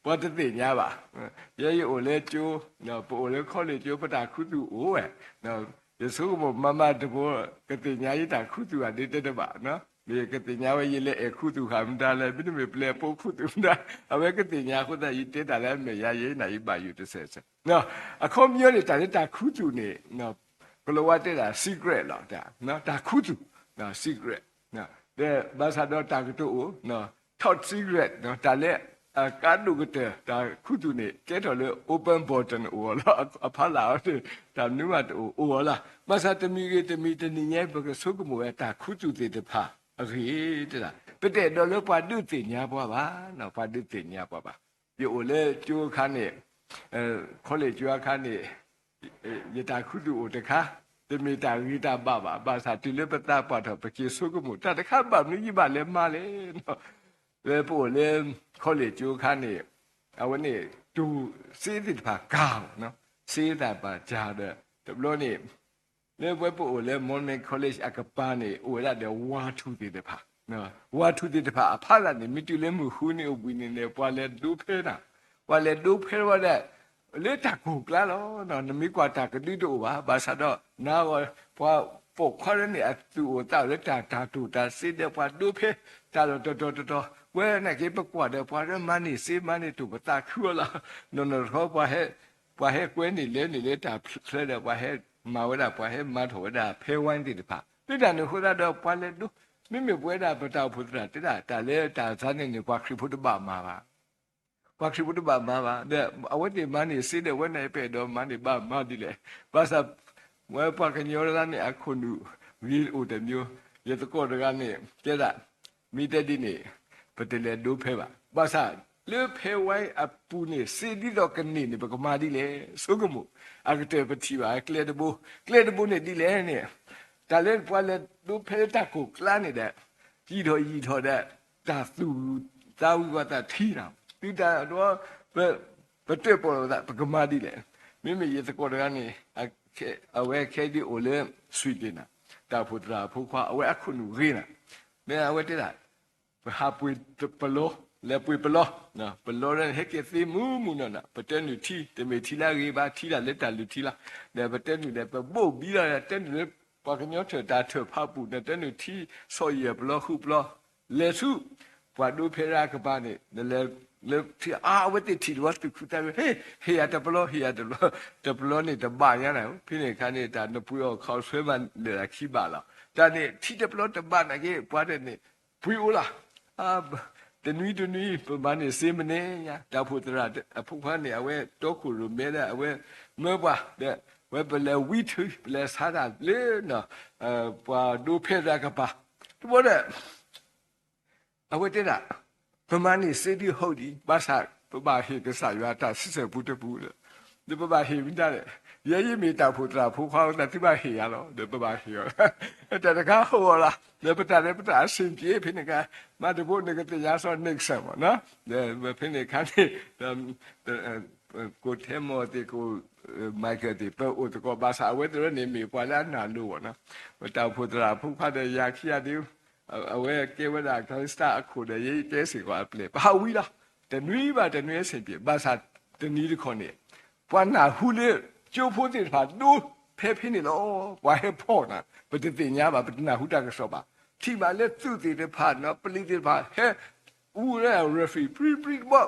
ပှၤတသ့ၣ်ညါဘၣ်. ယဲယအိၣ်လၢကၠိ, ပအိၣ်လၢ college ကၠိ ပတၢ်ခူသူၣ်အိၣ်ဝဲ, ယဆိကမိၣ်မၤမၤတဘိ ကသ့ၣ်ညါယတၢ်ခူသူၣ်ဧါဒ်တဲတဘၣ်, မ့ၢ်ကသ့ၣ်ညါဝဲယလဲၤအဲၣ်ခူသူၣ်ဃာ်မတၤလဲၣ် မ့တမ့ၢ်ပလဲၤပိာ်ခူသူၣ်မတၤ, အဝဲကသ့ၣ်ညါအဃိသတး ယတဲတၢ်လၢအမဲာ်ညါ ယဲနၤယဘၣ်ယိၣ်တစဲးစဲး, အခီပညီန့ၣ် တၢ်လၢတၢ်ခူသူၣ်န့ၣ် ကလီၤဝါတဲဒၣ် secret လီၤ. တၢ်ခူသူၣ် secret ဒီးဘၣ်ဆၣ်ဒီးတၢ်ကတိၤအိၣ် top secret တၢ်လၢအကါဒိၣ်ကတၢၢ် တၢ်ခူသူၣ်န့ၣ် ကဲထီၣ်လၢ open bottle အိၣ်အီၤလီၤ. အဖီလာ်အီၤန့ၣ် တၢ်မနုၤမးတအိၣ် အိၣ်အီၤလီၤ. ဘၣ်ဆၣ်တမံၤဂ့ၤတမံၤ တနံၤညါ ပကဆိကမိၣ်ဝဲတၢ်ခူသူၣ်သ့ၣ်တဖၣ်အဂ့ၢ်တဲဒၣ် ပတအဲၣ်ဒိးလၢပှၤဒုးသ့ၣ်ညါပှၤဘၣ်, ပှၤဒုးသ့ၣ်ညါပှၤဘၣ်. ယအိၣ်လၢကၠိအခါန့ၣ် college ကၠိအခါန့ၣ် ယတၢ်ခူသူၣ်အိၣ်တခါ, တမ့ၢ်တၢ်ဂ့ၤတၢ်ဘၣ်ဘၣ်, ဘၣ်ဆၣ်တုၤလၢပသးပှၢ်ထီၣ် ပက့ၤဆိကမိၣ် တၢ်တခါဘၣ်မနုၤယဘၣ်လဲၤမၤလဲၣ်. လၢပအိၣ်လၢ college ကၠိအခါန့ၣ် အဝဲန့ၣ် တိၢ်စ့သ့ၣ်တဖၣ်ကၢ်, စ့သ့ၣ်တဖၣ်ကၢ်ဒီး တဘျီန့ၣ် လၢပဝဲပအိၣ်လၢ Mormon College အကပၤန့ၣ် အိၣ်ဝဲဒၣ်ဒီးဝါထူၣ်သ့ၣ်တဖၣ်, ဝါထူၣ်သ့ၣ်တဖၣ်အဖီလာ်န့ၣ် မ့ၢ်တုၤလၢမုၢ်ဃုနံၤအိၣ်ဘှံးနံၤန့ၣ် ပှၤလဲၤဒိဖဲနၤ, ပှၤလဲၤဒိဖဲဝဲဒၣ် လၢတၢ်ကိၢ်ကျါလီၤ. နမ့ၢ်ကွၢ်တၢ်ကဒုတအိၣ်ဘၣ်, ဘၣ်ဆၣ်ဒီး နၤဂီၢ် ပှၤပိာ်ခွါလၢန့ၣ် အသူၣ်အိၣ်သးအိၣ်လၢတၢ် တၢ်တိၢ်တၢ်စ့ဒီး ပှၤဒိဖဲ တၢ်လီၢ်တတီၤတတီၤ, ဝဲနာ်က့ ပကွၢ်ဒီးပှၤဒီးမၤန့ၢ်စ့မၤန့ၢ်တိၢ် ပသးခုအီၤလီၤ. နီၢ်နီၢ်တခီ ပှၤဟဲကွဲန့ၢ်လဲန့ၢ်လၢတၢ်ချၢဒီး ပှၤဟဲမၤဝဲဒၣ် ပှၤဟဲမၤထီၣ်ဝဲဒၣ် ဖဲဝါသ့ၣ်တဖၣ် လၢတၢ်န့ၣ်အဃိသတးဒီး ပှၤလဲၤဒိ မ့မ့ၢ်ပဝဲဒၣ်ပတၢ်အိၣ်ဖှိၣ်သရၣ်တဲဒၣ် တၢ်လၢတၢ်သးန့ၣ်န့ၣ် ပှၤခရံာ်ဖိတဘၣ်မၤဘၣ် ပှၤခရံာ်ဖိတဘၣ်မၤဘၣ် ဒီးအဝဲသ့ၣ်မၤန့ၢ်စ့ဒီး ဝဲန့ၣ်ပအဲၣ်ဒိးမၤန့ၢ်ဘၣ်မၤဒ်လဲၣ်. ဘၣ်ဆၣ် ဝဲပှၤကညီလၢန့ၣ် အခိၣ်နူာ်ဂ့ၤအိၣ်တမျိုး, ယသကိးတဂၤန့ၣ် တဲဒၣ် မ့ၢ်တဲဒ်န့ၣ် ပတလဲၤဒိဖဲဘၣ်. ဘၣ်ဆၣ် လၢဖဲဝဲအပူၤန့ၣ် စ့ဒ်သိးကန့ၢ်န့ၣ် ပကမၤဒ်လဲၣ်. ဆိကမိၣ်, အကတၢၢ်ပထံၣ်ဘၣ်ကျဲတဘိ, ကျဲတဘိန့ၣ်ဒ်လဲၣ်န့ၣ်, တၢ်လၢပှၤလဲၤဒိဖဲလၢတၢ်ကိၢ်ကျါန့ၣ်ဒီး ယံာ်ထီၣ်ယံာ်ထီၣ်ဒီး တၢ်သူၣ်သးဝံၤဝဲသးထံနၤ, သုတၢ်ဒီး ပတၢၣ်ပီၣ်လိာ်သး ပကမၤဒ်လဲၣ်. မ့မ့ၢ်ယသကိးတဂၤန့ၣ် အဝဲခဲဒုးအိၣ်လၢ Sweden နၤ, တၢ်အိၣ်ဖှိၣ်သရၣ်အဖိခွါ အဝဲအခိၣ်နူာ်ဂ့ၤနၤ, မ့ၢ်အဝဲတဲဒၣ် ပဟးပှ့ၤပလီ, လဲၤပှ့ၤပလီ, ပလီလၢဟဲက့ၤသ့မုာ်မုာ်နီၢ်နီၢ်, ပတဲနုာ်ထံ, တမ့ၢ်ထံလၢအဂ့ၤဘၣ်, ထံတၢ်လၢတၢ်လုၢ်ထံလီၤ. ဒီးပတဲနုာ်ဒီး ပဘိၣ်ဘံလီၤ, တဲနုာ်လၢပှၤကညီထၢၣ်တၢ်ထၢၣ်ဖးပူၤန့ၣ် တဲနုာ်ထံ, ဆီၣ်ယဲၢ်ပလီဃုပလီ, လဲၤဆူ ပှၤဒိဖဲဒၣ်ကပၤန့ၣ် နလဲၤလၢထံအါ, အဝဲသ့ၣ်ထံၣ်တဝီသူၣ်ခုသးခု, ဟ့ၣ်, ဟ့ၣ်ယၤတပလီ, ဟ့ၣ်ယၤတပလီ, တပလီန့ၣ်တဘၣ်ညါနၤ, ဖဲန့ၣ်အခါန့ၣ် တၢ်နပှ့ၤအီၤခီၣ်ဆွဲမးလၢာ်ခံဘၣ်လီၤ. တၢ်န့ၣ်ထံတပလီတဘၣ်နာ်က့ ပှၤတန့ၣ် ပှ့ၤအိၣ်လီၤ. တနွံတနွံ ပမၤန့ၢ်စ့မနုၤညါ, တၢ်အိၣ်ဖှိၣ်သရၣ်အဖိခွါန့ၣ် အဝဲတီခိၣ်ရိၣ်မဲဒီး အဝဲမၢပှၤဒီး ဝဲပလဲၤဝံထု ပလဲၤဆါတၢ်လၢ ပှၤဒိဖဲဒၣ်ကပၤ, တဘျီဒီး အဝဲတဲဒၣ် ပမၤန့ၢ်စ့ဒ်ဟုတ်ဒံး, ဘၣ်ဆၣ် ပဘၣ်ဟ့ၣ်ကစၢ်ယွၤတၢ်စံးဆၢပူတပူဒီး, ဒီးပဘၣ်ဟ့ၣ်မတၤလဲၣ်, ယဲယမ့ၢ်တၢ်အိၣ်ဖှိၣ်သရၣ်ဖိခွါအဃိသတး သုဘၣ်ဟ့ၣ်ယၤလီၤ, ဒီးပဘၣ်ဟ့ၣ်အီၤ, တၢ်တခါဟိၣ်အီၤလီၤ, ဒီးပတၢ်န့ၣ် ပတၢ်အဆင်ပြေ ဖဲန့ၣ်အခါ, မၤတဘိန့ၣ်ကသ့ၣ်ညါစီ Nixon မးနီၤ, ဒီးဖဲန့ၣ်အခါန့ၣ် ကိးထဲမီၢ်သ့ၣ် ကိး Michael သ့ၣ် ပအိၣ်သကိး ဘၣ်ဆၣ်အဝဲသ့ၣ်န့ၣ်မ့ၢ်ပှၤလၢအနၢ်လိၤဘၣ်နီၤ, ပတၢ်အိၣ်ဖှိၣ်သရၣ်ဖိခွါဒီးယၤခံဂၤသ့ၣ်, အဝဲကဲဝဲဒၣ် ကစတၢ်အခိၣ်ဒီး ယဲယတဲစ့ၢ်ကီးအပျဲၢ် ပဟးဝံလီၤ, တနွံဘၣ်တနွံအဆင်ပြေ, ဘၣ်ဆၣ်တနံၤတခီန့ၣ် ပှၤနၢ်ဟူလၢ ကၠိဖိသ့ၣ်တဖၣ်ဒိဖဲဖဲန့ၣ်လီၤ, ပှၤဟဲဖီၣ်နၤ, ပတသ့ၣ်ညါဘၣ်, ပတနၢ်ဟူတၢ်ကစီၣ်ဘၣ်, ထံၣ်ဘၣ်လၢသုးသ့ၣ်တဖၣ်နီၤ ပလံၤသ့ၣ်တဖၣ် ဟဲ အူလၢ referee ပြံပြံတဘီ,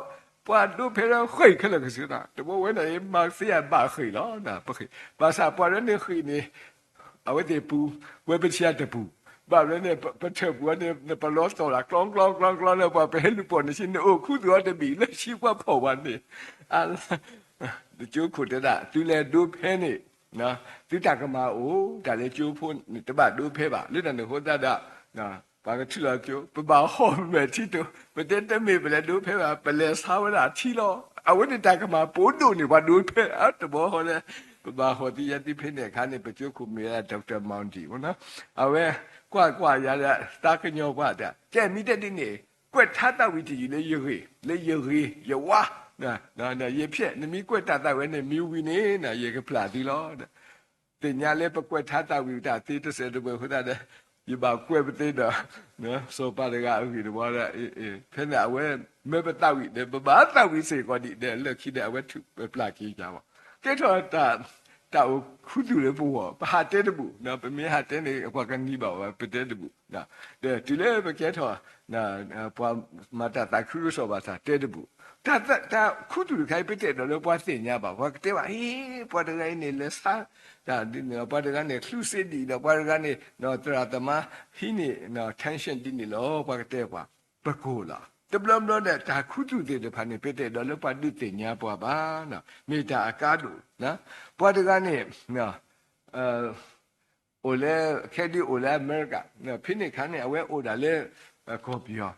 ပှၤဒိဖဲလၢဃ့ၢ်ခဲလၢာ်ကစၢ်နၤ, တဘီဝဲန့ၣ် မၤသ့ယၤဘၣ်ဃ့ၢ်လီၤ, ပဃ့ၢ်, ဘၣ်ဆၣ်ပှၤလၢန့ၣ်ဃ့ၢ်န့ၣ် အဝဲသ့ၣ်ပူၤ, ဝဲပထံၣ်တပူၤ, ဘၣ်မနုၤန့ၣ် ပထၢၣ်ပူၤန့ၣ် နပလီသီၣ်လၢ ကျီကျီကျီကျီလၢပှၤပဟဲလူၤပိာ်နၤဆ့ နအိၣ်ခူသူၣ်အီၤတဘ့ၣ်လၢဆံပှၤဖီၣ်ဝဲန့ၣ်, ကၠိခိၣ်တဲဒၣ် သုလဲၤဒိဖဲန့ၣ် သုတၢ်ကမၣ်အိၣ်, တၢ်လၢကၠိဖိန့ၣ် တဘၣ်ဒိဖဲဘၣ်, လၢတၢ်န့ၣ်အဃိသတးဒီး ပှၤကထုးလီၤကၠိ, ပဘၣ်ဟီၣ်မဲာ်ထံတိၤ, ပတဲတမ့ၢ်ပလဲၤဒိဖဲဘၣ်, ပလဲၤဆါဝဲဒၣ်ထံလီၤ. အဝဲန့ၣ်တၢ်ကမၣ်ပိဒိၣ်န့ၣ် ပှၤဒိဖဲ အတဘီဃီလၢ ပဘၣ်ဟီၣ်သံယၤသံဖဲန့ၣ်အခါန့ၣ် ပကၠိခိၣ်မ့ၢ်ဝဲဒၣ် Doctor Mondi မ့ၢ်နီၤ, အဝဲကွၢ်ကွၢ်ယၤဒီး သးကညီၤပှၤတၢ်, ကဲမ့ၢ်တဲဒ်န့ၣ် ကွဲးထါသးဝံၣ်တယုၢ်လၢယဂ့ၢ်, လၢယဂ့ၤယဝါ ယဖျဲၣ်, နမ့ၢ်ကွဲးတၢ်သးဝံၣ်န့ၣ် မ့ၢ်ဝံၤန့ၣ် ယကပျၢ်သုလီၤ. သ့ၣ်ညါလၢပကွဲးထါသးဝံၣ်တၢ်သ့တစဲးတမှဲၤအဃိသတးဒီး ယဘၣ်ကွဲးပသ့ဒီး စီၤပၤတဂၤအဂ့ၢ်တဝီဒီး ဖဲန့ၣ်အဝဲမၢပသးဝံၣ်ဒီး ပဘၣ်သးဝံၣ်စ့ၢ်ကီးဒံးဒီး လၢခံဒီးအဝဲထုးပပျၢ်က့ၤယၤဘၣ်. ကဲထီၣ်တၢ်အိၣ်ခူသူၣ်လၢပဂီၢ် ပဟးတဲတဘူၣ်, ပမ့ၢ်ဟးတဲန့ၣ် ပှၤကနံၤဘၣ်ဝဲ ပတဲတဘူၣ်. ဒီးတုၤလၢပကဲထီၣ် ပှၤမၤတၢ်သးခုကစီၣ်ဘၣ်ဆၣ်တဲတဘူၣ်. တၢ်ခူသူၣ်တခါအံၤ ပတအဲၣ်ဒိးလၢပှၤသ့ၣ်ညါဘၣ်, ပှၤကတဲဘၣ် အ့ ပှၤတဂၤအံၤန့ၣ် လဲၤဆါတၢ်ဒ်န့ၣ်လီၤ, ပှၤတဂၤန့ၣ် ချူစ့ဒ်အံၤလီၤ, ပှၤတဂၤန့ၣ် သရၣ်သမါဟံးန့ၢ် tension ဒ်န့ၣ်လီၤ, ပှၤကတဲပှၤ ပကိၢ်လီၤ. တဘျီဘျီဒီး တၢ်ခူသူၣ်သ့ၣ်တဖၣ်န့ၣ် ပတအဲၣ်ဒိးလၢပှၤဒုးသ့ၣ်ညါပှၤဘၣ်, မ့ၢ်တၢ်အကါဒိၣ်. ပှၤတဂၤန့ၣ် အိၣ်လၢ ခဲဒုးအိၣ်လၢအမဲရကၤ, ဖဲန့ၣ်အခါန့ၣ် အဝဲအိၣ်ဒၣ်လၢ ကီၢ်ပယီၤ,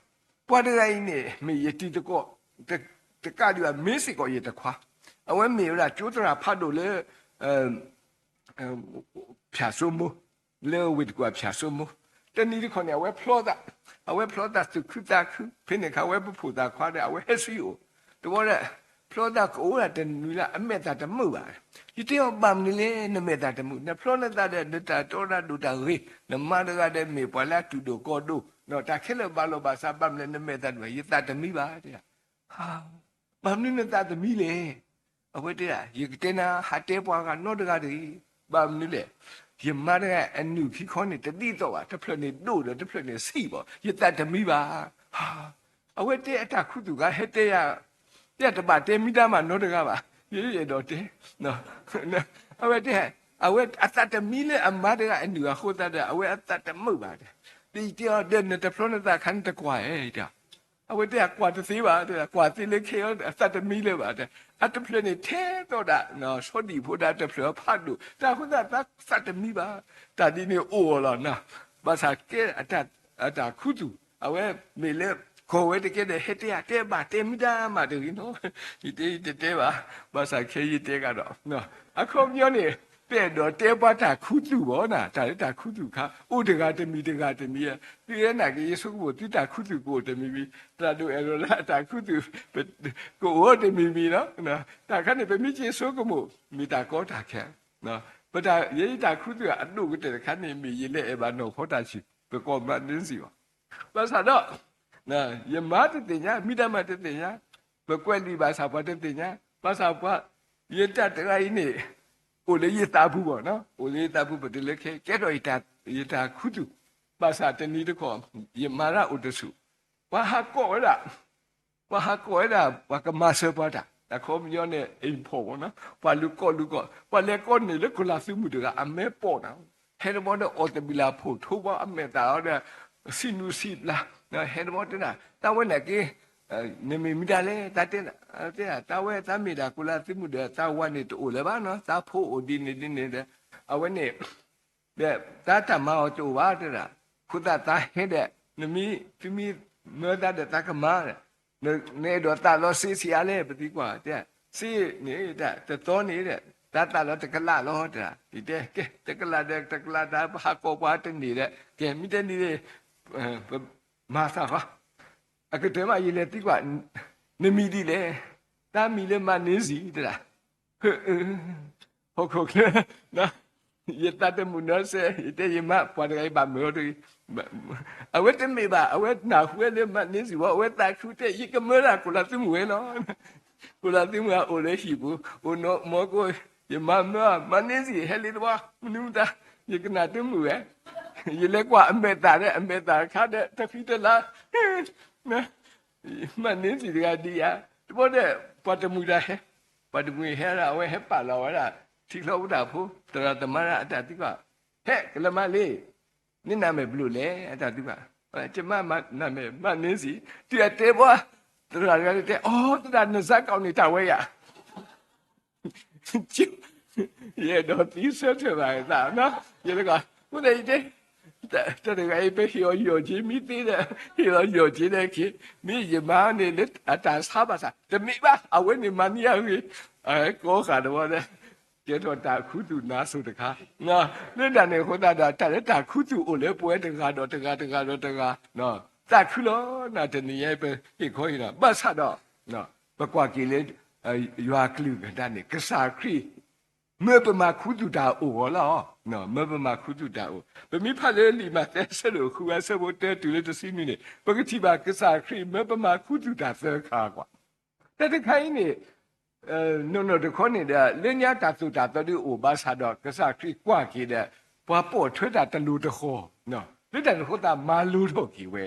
ပှၤတဂၤအံၤန့ၣ် မ့ၢ်ယတံၤသကိး တကးဒံးဘၣ် မ့ၢ်စ့ၢ်ကီးယတခွါ, အဝဲမ့ၢ်ဝဲဒၣ်ကၠိသရၣ်ဖးဒိၣ်လၢ ဖၠၣ်စိမိ, လၢဝ့ၢ်တကူၣ်အဖၠၣ်စိမိ, တနံၤတခီန့ၣ် အဝဲဖျီသး, အဝဲဖျီသးသူၣ်ခုသးခု, ဖဲန့ၣ်အခါ အဝဲပဖိၣ်သးခွါဒီး အဝဲဟဲဆူယအိၣ်, တဘျီဒီး ဖျီသးကအိၣ်ဒၣ်တနွံလၢ် အမဲာ်သၣ်တမုာ်ဘၣ်. ယတဲအီၤ ဘၣ်မနုၤလဲၣ် နမဲာ်သၣ်တမုာ်, နဖျီနသးဒီး နတၢ်တီတၢ်ဒိၣ်တၢ်ဂ့ၤ, နမါတဂၤဒီးမ့ၢ်ပှၤလၢအတူၢ်ဒိၣ်ကီၢ်ဒိၣ်, တၢ်ခဲလၢာ်ဘၣ်လီၤဘၣ်စး, ဘၣ်မနုၤလဲၣ် နမဲာ်သၣ်တမုာ်, ယသးတမံဘၣ်, တဲဒၣ်. ဘၣ်မနုၤနသးတမံလဲၣ်. အဝဲတဲဒၣ် ယကတဲနၤ, ဟးတဲပှၤဂၤနီတဂၤတဂ့ၤ. ဘၣ်မနုၤလဲၣ်, ယမါတဂၤအနုၢ်ခံခီန့ၣ် တဒ်သိးဘၣ်, တဖျၢၣ်န့ၣ်ဒိၣ်ဒီး တဖျၢၣ်န့ၣ်ဆံးဘၣ်, ယသးတမံဘၣ်. အဝဲတဲအတၢ်ခူသူၣ်ဂၤဟဲတဲယၤ, ယတဘၣ်တဲမံတၢ်မးနီတဂၤဘၣ်, ယအဲၣ်ဒိးတဲ အဝဲတဲ, အဝဲအသးတမံလၢအမါတဂၤအနုၢ်အဃိသတးဒီး အဝဲအသးတမုာ်ဘၣ်တဲ, ဒီးယတဲအီၤ ဒီးနတဖျီနသးအခါန့ၣ်တကွၢ်ဧါ, အဝဲတဲ ကွၢ်တသ့ဘၣ်, ကွၢ်သ့လၢခဲအံၤ အသးတမံလၢၤဘၣ်တဲ, အတဖျၢၣ်န့ၣ်ထဲသိးဒၣ် ဆီဒံၣ်ဖိဒၣ်တဖျၢၣ်အဖးဒိၣ်, တၢ်အဃိသတးသးတမံဘၣ်, တၢ်ဒ်န့ၣ်အိၣ်အီၤလီၤ. ဘၣ်ဆၣ်ကဲအတၢ်ခူသူၣ်, အဝဲမ့ၢ်လၢ ခိးဝဲတကဲဒီး ဟဲတဲဧါ, တဲဘၣ်, တဲမ့ၢ်တၢ်မၤတဂ့ၤနီၤ, ယတဲယတတဲဘၣ်, ဘၣ်ဆၣ်ခဲယတဲကဒီး, အခီပညီန့ၣ်, ပအဲၣ်ဒိးတဲပှၤတၢ်ခူသူၣ်ဘၣ်နၤ, တၢ်လၢတၢ်ခူသူၣ်ခါ အိၣ်တဂၤတမံၤတဂၤတမံၤ, သုအဲၣ်နာ်က့ ယဆိကမိၣ် သုတၢ်ခူသူၣ်ကအိၣ်တမံၤမံၤ, သရၣ်ဒိၣ်အဲၣ်ဒိးလၢအတၢ်ခူသူၣ် ကအိၣ်တမံၤမံၤလီၤ. တၢ်ခါန့ၣ် ပမ့ၢ်က့ၤဆိကမိၣ် မ့ၢ်တၢ်ကီတၢ်ခဲ, ပတၢ် ယဲယတၢ်ခူသူၣ်အဒိၣ်ကတၢၢ်တခါန့ၣ် မ့ၢ်ယလဲၤအဲၣ်ဘၣ်နီၢ်ဖီတၢ်ဆံၣ် ပကိးမၤန့ၢ်စံးဘၣ်. ဘၣ်ဆၣ်ဒီး ယမါတသ့ၣ်ညါ, မံၤတၢ်မၤတသ့ၣ်ညါ, ပကွဲးလံာ်ဘၣ်ဆၣ်ပှၤတသ့ၣ်ညါ, ဘၣ်ဆၣ်ပှၤ ယတၢ်တဂၤအံၤန့ၣ် အိၣ်လၢယသးပူၤဘၣ်နီၤ, အိၣ်လၢယသးပူၤ ပတုၤလၢခဲ ကဲထီၣ်ယတၢ်ခူသူၣ်, ဘၣ်ဆၣ်တနံၤတခီ ယမၤတၢ်အိၣ်တဆူၣ်, ပှၤဟးကိးဝဲဒၣ် ပှၤဟးကိးဝဲဒၣ် ပှၤကမၤစၢၤပှၤတၢ်, အခီပညီန့ၣ် import ဘၣ်နီၤ, ပှၤလူၤကိးလူၤကိး, ပှၤလဲၤကိးန့ၢ်လၢ ကိၣ်လၢ်သုးမုၢ်တဂၤ အမဲာ်ပိာ်နၤ, ဟဲတဘျီဒီး အီၣ်တဘံၣ်လၢ်ဖိးထိဘၣ် အမဲာ်သၣ်အီၤဒီး ဆံးနုာ်ဆံးဘျါ, ဟဲတဘျီတဲဒၣ် တၢ်ဝဲန့ၣ်က့ နမ့ၢ်မတၤလဲၣ်, တၢ်တဲ, တဲဒၣ် တၢ်ဝဲသးမ့ၢ်ဒၣ် ကိၣ်လၢ်သုးမုၢ်ဒီး သးဝၤန့ၣ်တအိၣ်လၢၤဘၣ်နီၤ, သးဖိအိၣ်ဒ်န့ၣ်ဒ်န့ၣ်ဒီး အဝဲန့ၣ် ဒီးတၢ်တၢ်မၤအီၤတအိၣ်ဘၣ်တဲဒၣ်, အဃိသတးသးဟဲဒီး နမ့ၢ် သုမ့ၢ်မၢသးဒီးသးကမၤဒီး, နအဲၣ်ဒိးသးလီၤစ့ဆံးအါလဲၣ် ပသံကွၢ်တဲ, စ့န့ၣ် တသီန့ၣ်ဒီး သးသးလီၤတကလးလီၤတဲဒၣ်, ယတဲကဲ တကလးဒီးတကလး တၢ်ပဟးကိးပှၤတန့ၢ်ဒီး ကဲမ့ၢ်တန့ၢ် ပမၤသးဃီ အကတၢၢ်မး ယလဲၤသံကွၢ် နမံၤဒ်လဲၣ်, တၢ်မံၤလၢမၤန့ၢ်စံးတဲဒၣ်, ဟၢ ဟီၣ်ခိၣ်ချၢ ယသးတမုာ်နီတစဲး ယတဲယမါ ပှၤတဂၤအံၤဘၣ်မုာ်အီၤတဂ့ၤ, အဝဲတမ့ၢ်ဘၣ် အဝဲနၢ်ဟူဝဲလၢမၤန့ၢ်စံးဝဲ အဝဲသးခုတဲ ယကမၢဒၣ်ကိၣ်လၢသုးမုၢ်ဝဲလီၤ, ကိၣ်လၢသုးမုၢ်အအိၣ်လၢဟံၣ်ပူၤ အိၣ်နီၢ်မီၢ်ကိၣ် ယမၤမၢ မၤန့ၢ်စံး ဟဲလံတဘျီ မနုၤမတၤ ယကနၣ်တမုာ်ဝဲ, ယလဲၤကွၢ်အမဲာ်သၣ်ဒီး အမဲာ်သၣ်တခါဒီး တဃံတလၤ မၤန့ၢ်စံးတဂၤဒ်ယၤ, တဘျီဒီး ပှၤတမှံၤတၢ်ဟဲ, ပှၤတမှံၤဟဲဒီး အဝဲဟဲပာ်လီၤဝဲဒၣ် ထံချီဖိတၢ်ဖိ သရၣ်သမါဒၣ်အတၢ်သံကွၢ်, ဟဲကလၢမါလ့, နနၢ်မဲာ်ဘျုးလဲၣ် အတၢ်သံကွၢ်, ယမါနၢ်မဲာ်မၤန့ၢ်စံး, တုၤအတဲဘၣ် သရၣ်တဂၤန့ၣ်တဲ အိ သရၣ်နစးကီးန့ၣ်တၢ်ဝဲယၤ ယအဲၣ်ဒိးသံဆၢထၢၣ်ဘၣ်သးနီၤ, ယဲကီး အဃိသတးယတဲ တၢ်တဂၤအံၤ ပဟ့ၣ်အီၤယီၢ်က့ၤ မ့ၢ်သ့ဒီး ဟ့ၣ်လီၤယီၢ်က့ၤန့ၣ်က့ၤ မ့ၢ်ယမါန့ၣ်လၢအတၢ်ဆါဘၣ်ဆၣ် တမ့ၢ်ဘၣ် အဝဲန့ၣ်မၤန့ၢ်ယၤဂ့ၤ, ကိးဃာ်တဝီဒီး ကဲထီၣ်တၢ်ခူသူၣ်နါစိၤတခါ, လၢတၢ်န့ၣ်အဃိသတးဒီး တၢ်လၢတၢ်ခူသူၣ်အိၣ်လၢပဝဲတဂၤဒီးတဂၤ တဂၤဒီးတဂၤ သးခုလီၤနၤ တနံၤညါအံၤ ပဟ့ၣ်ခီဟ့ၣ်နီၤ ဘၣ်ဆၣ်ဒီး ပကွၢ်က့ၤလၢ ယွၤကလုၢ်ကထါန့ၣ် ကစၢ်ခရံာ် မၢပမၤခူသူၣ်တၢ်အိၣ်အီၤလီၤ. မၢပမၤခူသူၣ်တၢ်အိၣ် ပမ့ၢ်ဖးလၢလံာ်မးသဲ အဆၢဒိၣ်ဃု အဆၢဖိတၢတုၤလၢတဆံနွံန့ၣ် ပကထံၣ်ဘၣ် ကစၢ်ခရံာ်မၢပမၤခူသူၣ်တၢ်သၢခါကွၢ်. တၢ်တခါအံၤန့ၣ် နီၢ်နီၢ်တခီန့ၣ်ဒီး လၢညါတၢ်သိၣ်တၢ်သီဒုးအိၣ်ဘၣ်ဆၣ်ဒီး ကစၢ်ခရံာ်ကွၢ်က့ၤဒီး ပှၤပိာ်ထွဲတၢ်တလိၤတဃီၤ, လၢတၢ်န့ၣ်အဃိသတးမၤလိထီၣ်က့ၤဝဲ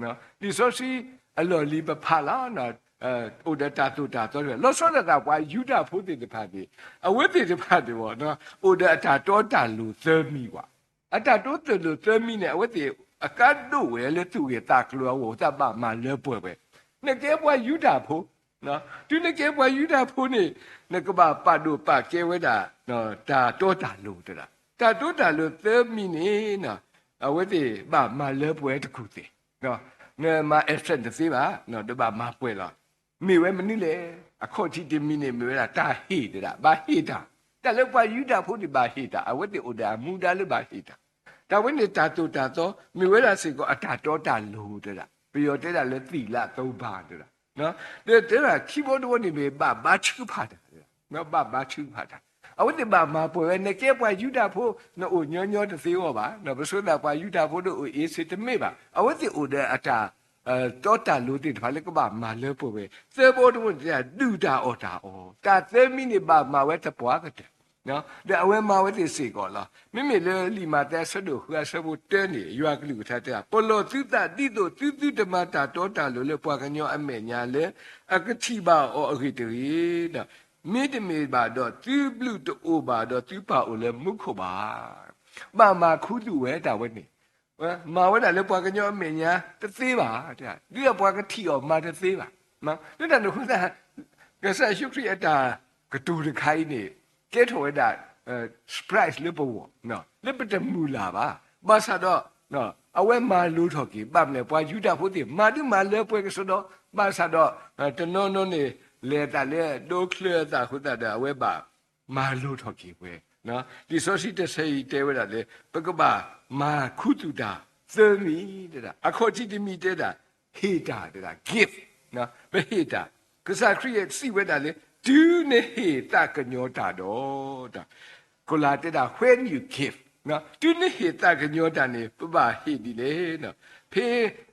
လံာ်စီဆှံအလီၢ်လံၤပဖးလီၤ အိၣ်ဒီးတၢ်သိၣ်တၢ်သီတဖၣ် လီၤဆီဒၣ်တၢ်ပှၤယူဒၤဖိသ့ၣ်တဖၣ်န့ၣ် အဝဲသ့ၣ်တဖၣ်န့ၣ် အိၣ်ဒီးအတၢ်တီတၢ်လိၤသၢမံၤကွၢ်. အတၢ်တီတၢ်လိၤသၢမံၤန့ၣ် အဝဲသ့ၣ်အကါဒိၣ်ဝဲလၢသူၣ်ဂ့ၢ်သးကျိၤအဂီၢ် သးဘၣ်မၤလၢပှဲၤဝဲ. နကဲပှၤယူဒၤဖိ တုၤနကဲပှၤယူဒၤဖိန့ၣ် နကဘၣ်ပာ်ဒိၣ်ပာ်ကဲဝဲဒၣ် တၢ်တီတၢ်လိၤတဒၣ်. တၢ်တီတၢ်လိၤသၢမံၤန့ၣ် အဝဲသ့ၣ်ဘၣ်မၤလၢပှဲၤတကူၢ်သ့ၣ် နမၤ absent တသ့ဘၣ် ဒီးဘၣ်မၤပှဲၤလီၤ. မ့ၢ်ဝဲမနုၤလဲၣ်. အခီၣ်ထံးတမံၤန့ၣ် မ့ၢ်ဝဲဒၣ်တၢ်ဟ့ၣ်တဒၣ် ဘၣ်ဟ့ၣ်တၢ်. တၢ်လၢပှၤယူဒၤဖိန့ၣ်ဘၣ်ဟ့ၣ်တၢ် အဝဲသ့ၣ်အိၣ်ဒီးအမူဒါလၢဘၣ်ဟ့ၣ်တၢ်. တၢ်ဝဲန့ၣ်တၢ်သိၣ်တၢ်သီ မ့ၢ်ဝဲဒၣ်စ့ၢ်ကီးအတၢ်တီတၢ်လိၤတဒၣ် ပယီၤတဲဒၣ်လၢသီလ သိဘၣ်တဒၣ် ဒီးတဲဒၣ်ခံဘီတဝီန့ၣ်မ့ၢ်ဘၣ်ဘါထုကဖၣ်တၢ် ဘၣ်ဘါထုကဖၣ်တၢ်. အဝဲသ့ၣ်ဘၣ်မၤပှဲၤဝဲ နကဲပှၤယူဒၤဖိ နအိၣ်ညီညီတသ့အဂီၢ်ဘၣ်. ပဆိသးပှၤယူဒၤဖိဒီးအိၣ်အ့စ့တမ့ၢ်ဘၣ်. အဝဲသ့ၣ်အိၣ်ဒီးအတၢ် တီတၢ်လိၤသ့ၣ်တဖၣ်လၢကဘၣ်မၤလၢပှဲၤဝဲ. သၢဘီတဝီန့ၣ်တဲဒၣ် ဒုၣ်တၢ်အီၣ်တၢ်အီ တၢ်သၢမံၤန့ၣ်ဘၣ်မၤဝဲသပှၢ်ကတၢၢ် ဒီးအဝဲမၤဝဲသ့ၣ်စ့ၢ်ကီးလီၤ. မ့မ့ၢ်လၢလံာ်မးသဲအဆၢဒိၣ်ဃုအဆၢဖိတၢန့ၣ် ယွၤကလုၢ်ကထါတဲဒၣ် ပလီၢ်သုသးဒ်သိးသုသုတမၤတၢ်တီတၢ်လိၤလၢပှၤကညီအမဲာ်ညါလၢ အကထံၣ်ဘၣ်အီၤအဂ့ၢ်တဂ့ၤ မ့တမ့ၢ်ဘၣ်ဒီး သုဘျုးတအိၣ်ဘၣ်ဒီးသုပၢ်အိၣ်လၢမူခိၣ်ဘၣ်. ဘၣ်မၤခူသူၣ်ဝဲတၢ်ဝဲန့ၣ် မၤဝဲဒၣ်လၢပှၤကညီအမဲာ်ညါတသ့ဘၣ်. ဒ်သိးပှၤကထံၣ်အီၤမၤတသ့ဘၣ်. လၢတၢ်န့ၣ်အဃိသတး ကစၢ်ယ့ၣ်ၡူးခရံာ်အတၢ်ကတိၤတခါအံၤန့ၣ် ကဲထီၣ်ဝဲဒၣ် surprise လၢပဂီၢ် လၢပတမုၢ်လၢ်ဘၣ်. ဘၣ်ဆၣ်ဒီး အဝဲမၤလိထီၣ်က့ၤ ဘၣ်မနုၤလဲၣ် ပှၤယူဒၤဖိသ့ၣ် မၤဒုးမၤလၢပှဲၤကစီဒီ ဘၣ်ဆၣ်ဒီး တနီၤနီၤန့ၣ် လဲၤအသးလၢဒိချၢအသးအဃိသတးဒီး အဝဲဘၣ်မၤလိထီၣ်က့ၤဝဲ လံာ်စီဆှံတဆၢအံၤတဲဝဲဒၣ်လၢ ပကဘၣ်မၤခူသူၣ်တၢ်သၢမံၤ တဲဒၣ် အခီၣ်ထံးတမံၤတဲဒၣ် ဟ့ၣ်တၢ်တဲဒၣ် gift ပဟ့ၣ်တၢ် ကစၢ်ခရံာ်စံးဝဲဒၣ်လၢ တုၤနဟ့ၣ်သးကညီၤတၢ်ဒီး ကိၤလၤတဲဒၣ် when you give တုၤနဟ့ၣ်သးကညီၤတၢ်န့ၣ် ပဘၣ်ဟ့ၣ်ဒ်လဲၣ်. ဖဲ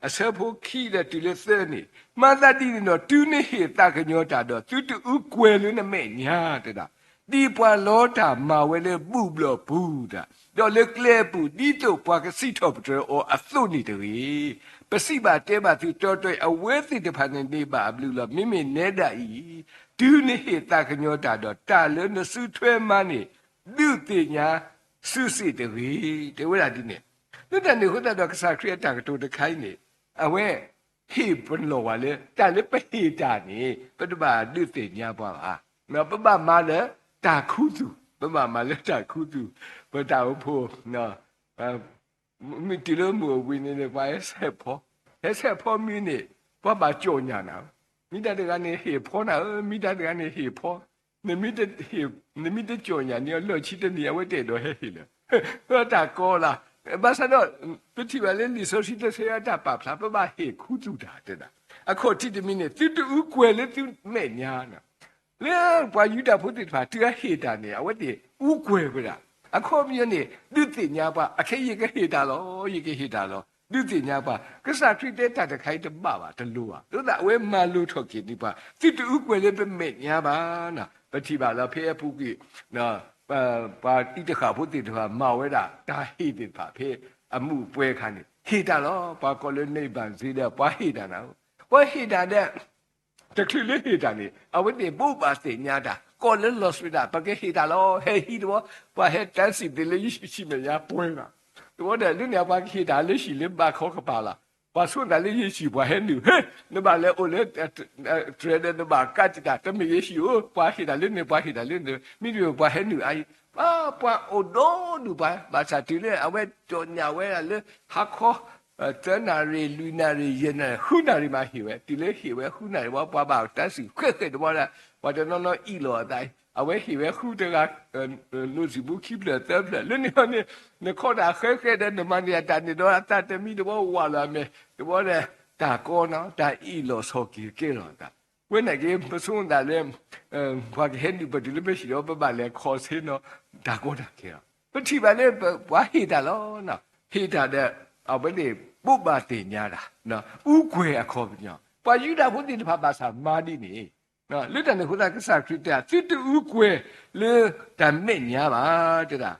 အဆၢဖိခံဒီးတုၤလၢသၢန့ၣ် မၤသးဒ်န့ၣ်ဒီး တုၤနဟ့ၣ်သးကညီၤတၢ်ဒီး သုတအူကွဲၤလၢနမဲာ်ညါတဲဒၣ် ဒ်ပှၤလီတၢ်မၤဝဲလၢဘူၣ်ဘျီၣ်ပူၤတၢ် ဒီးလၢကျဲအပူၤ ဒ်သိးပှၤကစံးထီၣ်ပတြၢၤအီၤအသိးန့ၣ်တဂ့ၤ. ပစံးဘၣ်တဲဘၣ်သုတီတီအံၤ အဝဲသ့ၣ်တဖၣ်န့ၣ်န့ၢ်ဘၣ်အဘျုးလီၤ. မ့မ့ၢ်နဲဒၣ်အံၤ တုၤနဟ့ၣ်သးကညီၤတၢ်ဒီး တၢ်လၢနစုထွဲမၤန့ၣ် ဒုးသ့ၣ်ညါစုစ့ၣ်တဂ့ၤ တဲဝဲဒၣ်ဒ်န့ၣ်. လၢတၢ်န့ၣ်အဃိသတးဒီး ကစၢ်ခရံာ်အတၢ်ကတိၤတခါအံၤန့ၣ် အဝဲဟ့ၣ်ပလီၢ်ဝဲလၢ တၢ်လၢပဟ့ၣ်တၢ်န့ၣ် ပတဘၣ်ဒုးသ့ၣ်ညါပှၤဘၣ်. ပဘၣ်မၤလၢတၢ်ခူသူၣ်, ပဘၣ်မၤလၢတၢ်ခူသူၣ်, ပတၢ်အိၣ်ဖှိၣ် မ့ၢ်တုၤလၢမုၢ်အဝံၤန့ၣ် ပှၤဟဲဆဲးဖီ, ဟဲဆဲးဖီမ့ၢ်န့ၣ် ပှၤဘၣ်ကၠီၣ်ညါနၤ, မ့ၢ်တၢ်တဂၤန့ၣ်ဟ့ၣ်ဖီနၤဧၢ, မ့ၢ်တၢ်တဂၤန့ၣ်ဟ့ၣ်ဖီ, နမ့ၢ်တကၠီၣ်ညါန့ၣ် လၢၢ်ဆံတနံၤ အဝဲတအဲၣ်ဒိးဟဲဟ့ၣ်လၢၤ, တၢ်ကီလီၤ. ဘၣ်ဆၣ်ဒီး ပထံၣ်ဘၣ်လၢလံာ်စီဆှံတဆၢအတၢ်ပာ်ဖျါ ပဘၣ်ဟ့ၣ်ခူသူၣ်တၢ်တဲဒၣ်, အခီၣ်ထံးတမံၤန့ၣ် သုတအူကွဲၤလၢသုမဲာ်ညါနၤ လၢပှၤယူဒၤဖိသ့ၣ်တဖၣ် တုၤအဟ့ၣ်တၢ်န့ၣ် အဝဲသ့ၣ်အူကွဲၤဝဲဒၣ်, အခီပညီန့ၣ် ဒုးသ့ၣ်ညါပှၤ, အခဲအံၤယကဟ့ၣ်တၢ်လီၤ, ယကဟ့ၣ်တၢ်လီၤ, ဒုးသ့ၣ်ညါပှၤ. ကစၢ်ခရံာ်တဲတၢ်တခါအံၤတဘၣ်ဘၣ်, တလိၤဘၣ်, အဃိသတးအဝဲမၤလိထီၣ်က့ၤန့ၢ်ပှၤ, သုတအူကွဲၤလၢပမဲာ်ညါဘၣ်. ပထံၣ်ဘၣ်လၢဖဲအပူၤကွံာ် ပှၤအံးတဃၣ်ဖိသ့ၣ်တဖၣ် မၤဝဲဒၣ်တၢ်ဟ့ၣ်သ့ၣ်တဖၣ် ဖဲအမူးအပွဲအခါန့ၣ် ဟ့ၣ်တၢ်လီၤ. ပှၤကိးလၢ နံၣ်ဘၣ်စ့ဒီး ပှၤဟ့ၣ်တၢ်နၤ, ပှၤဟ့ၣ်တၢ်ဒီး တချုးလၢဟ့ၣ်တၢ်န့ၣ် အဝဲသ့ၣ်ဘိးဘၣ်သ့ၣ်ညါတၢ်, ကိးလၢလီၤစံးဝဲဒၣ် ပကဟ့ၣ်တၢ်လီၤ, ဟဲဟံးတဝီ, ပှၤဟဲတၢ်စံးသ့ၣ်လၢယဟံၣ်ဆံးမဲာ်ညါပှဲၤလီၤ. တဝီဒီး လၢန့ၣ်ပှၤကဟ့ၣ်တၢ်လၢဟံၣ်လၢဘါခီကပၤလီၤ. ပှၤဆိသးလၢယဟံၣ်ပှၤဟဲနုာ်, ဟ့, နဘၣ်လဲၤအိၣ်လၢ တြဲၤဒီး နဘၣ်ကးတံာ်တၢ်, တမ့ၢ်ယဟံၣ်ဧိၤ, ပှၤဟ့ၣ်တၢ်လၢန့ၣ် ပှၤဟ့ၣ်တၢ်လၢန့ၣ်, မ့တမ့ၢ်ပှၤဟဲနုာ်အါအံၤ, ပှၤအိၣ်ဒီဒူၣ်ပှၤ, ဘၣ်ဆၣ်တုၤလၢအဝဲကၠီၣ်ညါဝဲဒၣ်လၢ ဟါခီ သၢနၣ်ရံၣ်, လွံၢ်နၣ်ရံၣ်, ယဲၢ်နၣ်ရံၣ်, ဃုနၣ်ရံၣ်မးဟ့ၣ်ဝဲ, တုၤလၢဟ့ၣ်ဝဲဃုနၣ်ရံၣ်ဝံၤ ပှၤဘၣ်တၢ်စံးဃဲးဃဲးတဝီဒီး ပှၤတနီၤနီၤအ့ၣ်လိာ်အသး, အဝဲဟ့ၣ်ဝဲဃုတဂၤ လိၣ်စံာ်ပူခံဖျၢၣ်သၢဖျၢၣ်, လၢန့ၣ်န့ၣ် နခီတၢ်ဃဲးဃဲးဒီး နမၤန့ၢ်အတၢ်န့ၣ်ဒီး အသးတမံတဝီဝးလီၤအမဲာ်, တဝီဒီး တၢ်ကီနီၤ, တၢ်အ့ၣ်လိာ်ဆိးက့ၤကဲလီၤအသး, ဝဲန့ၣ်က့ ပဆိသးလၢ ပှၤကဟဲနုာ်ပတုၤလၢပဟံၣ်ဒီး ပဘၣ်လဲၤခီဆ့နီၤ တၢ်ကီတၢ်ခဲလီၤ. ပထံၣ်ဘၣ်လၢ ပှၤဟ့ၣ်တၢ်လီၤ, ဟ့ၣ်တၢ်ဒီး အဝဲသ့ၣ်ဘိးဘၣ်သ့ၣ်ညါတၢ်, အူကွဲၤအခီပညီ, ပှၤယူဒၤဖိသ့ၣ်တဖၣ်ဘၣ်ဆၣ်မၤဒ်န့ၣ်, လၢတၢ်န့ၣ်အဃိသတး ကစၢ်ခရံာ်တဲ သုတအူကွဲၤလၢတၢ်မဲာ်ညါဘၣ်, တဲဒၣ်,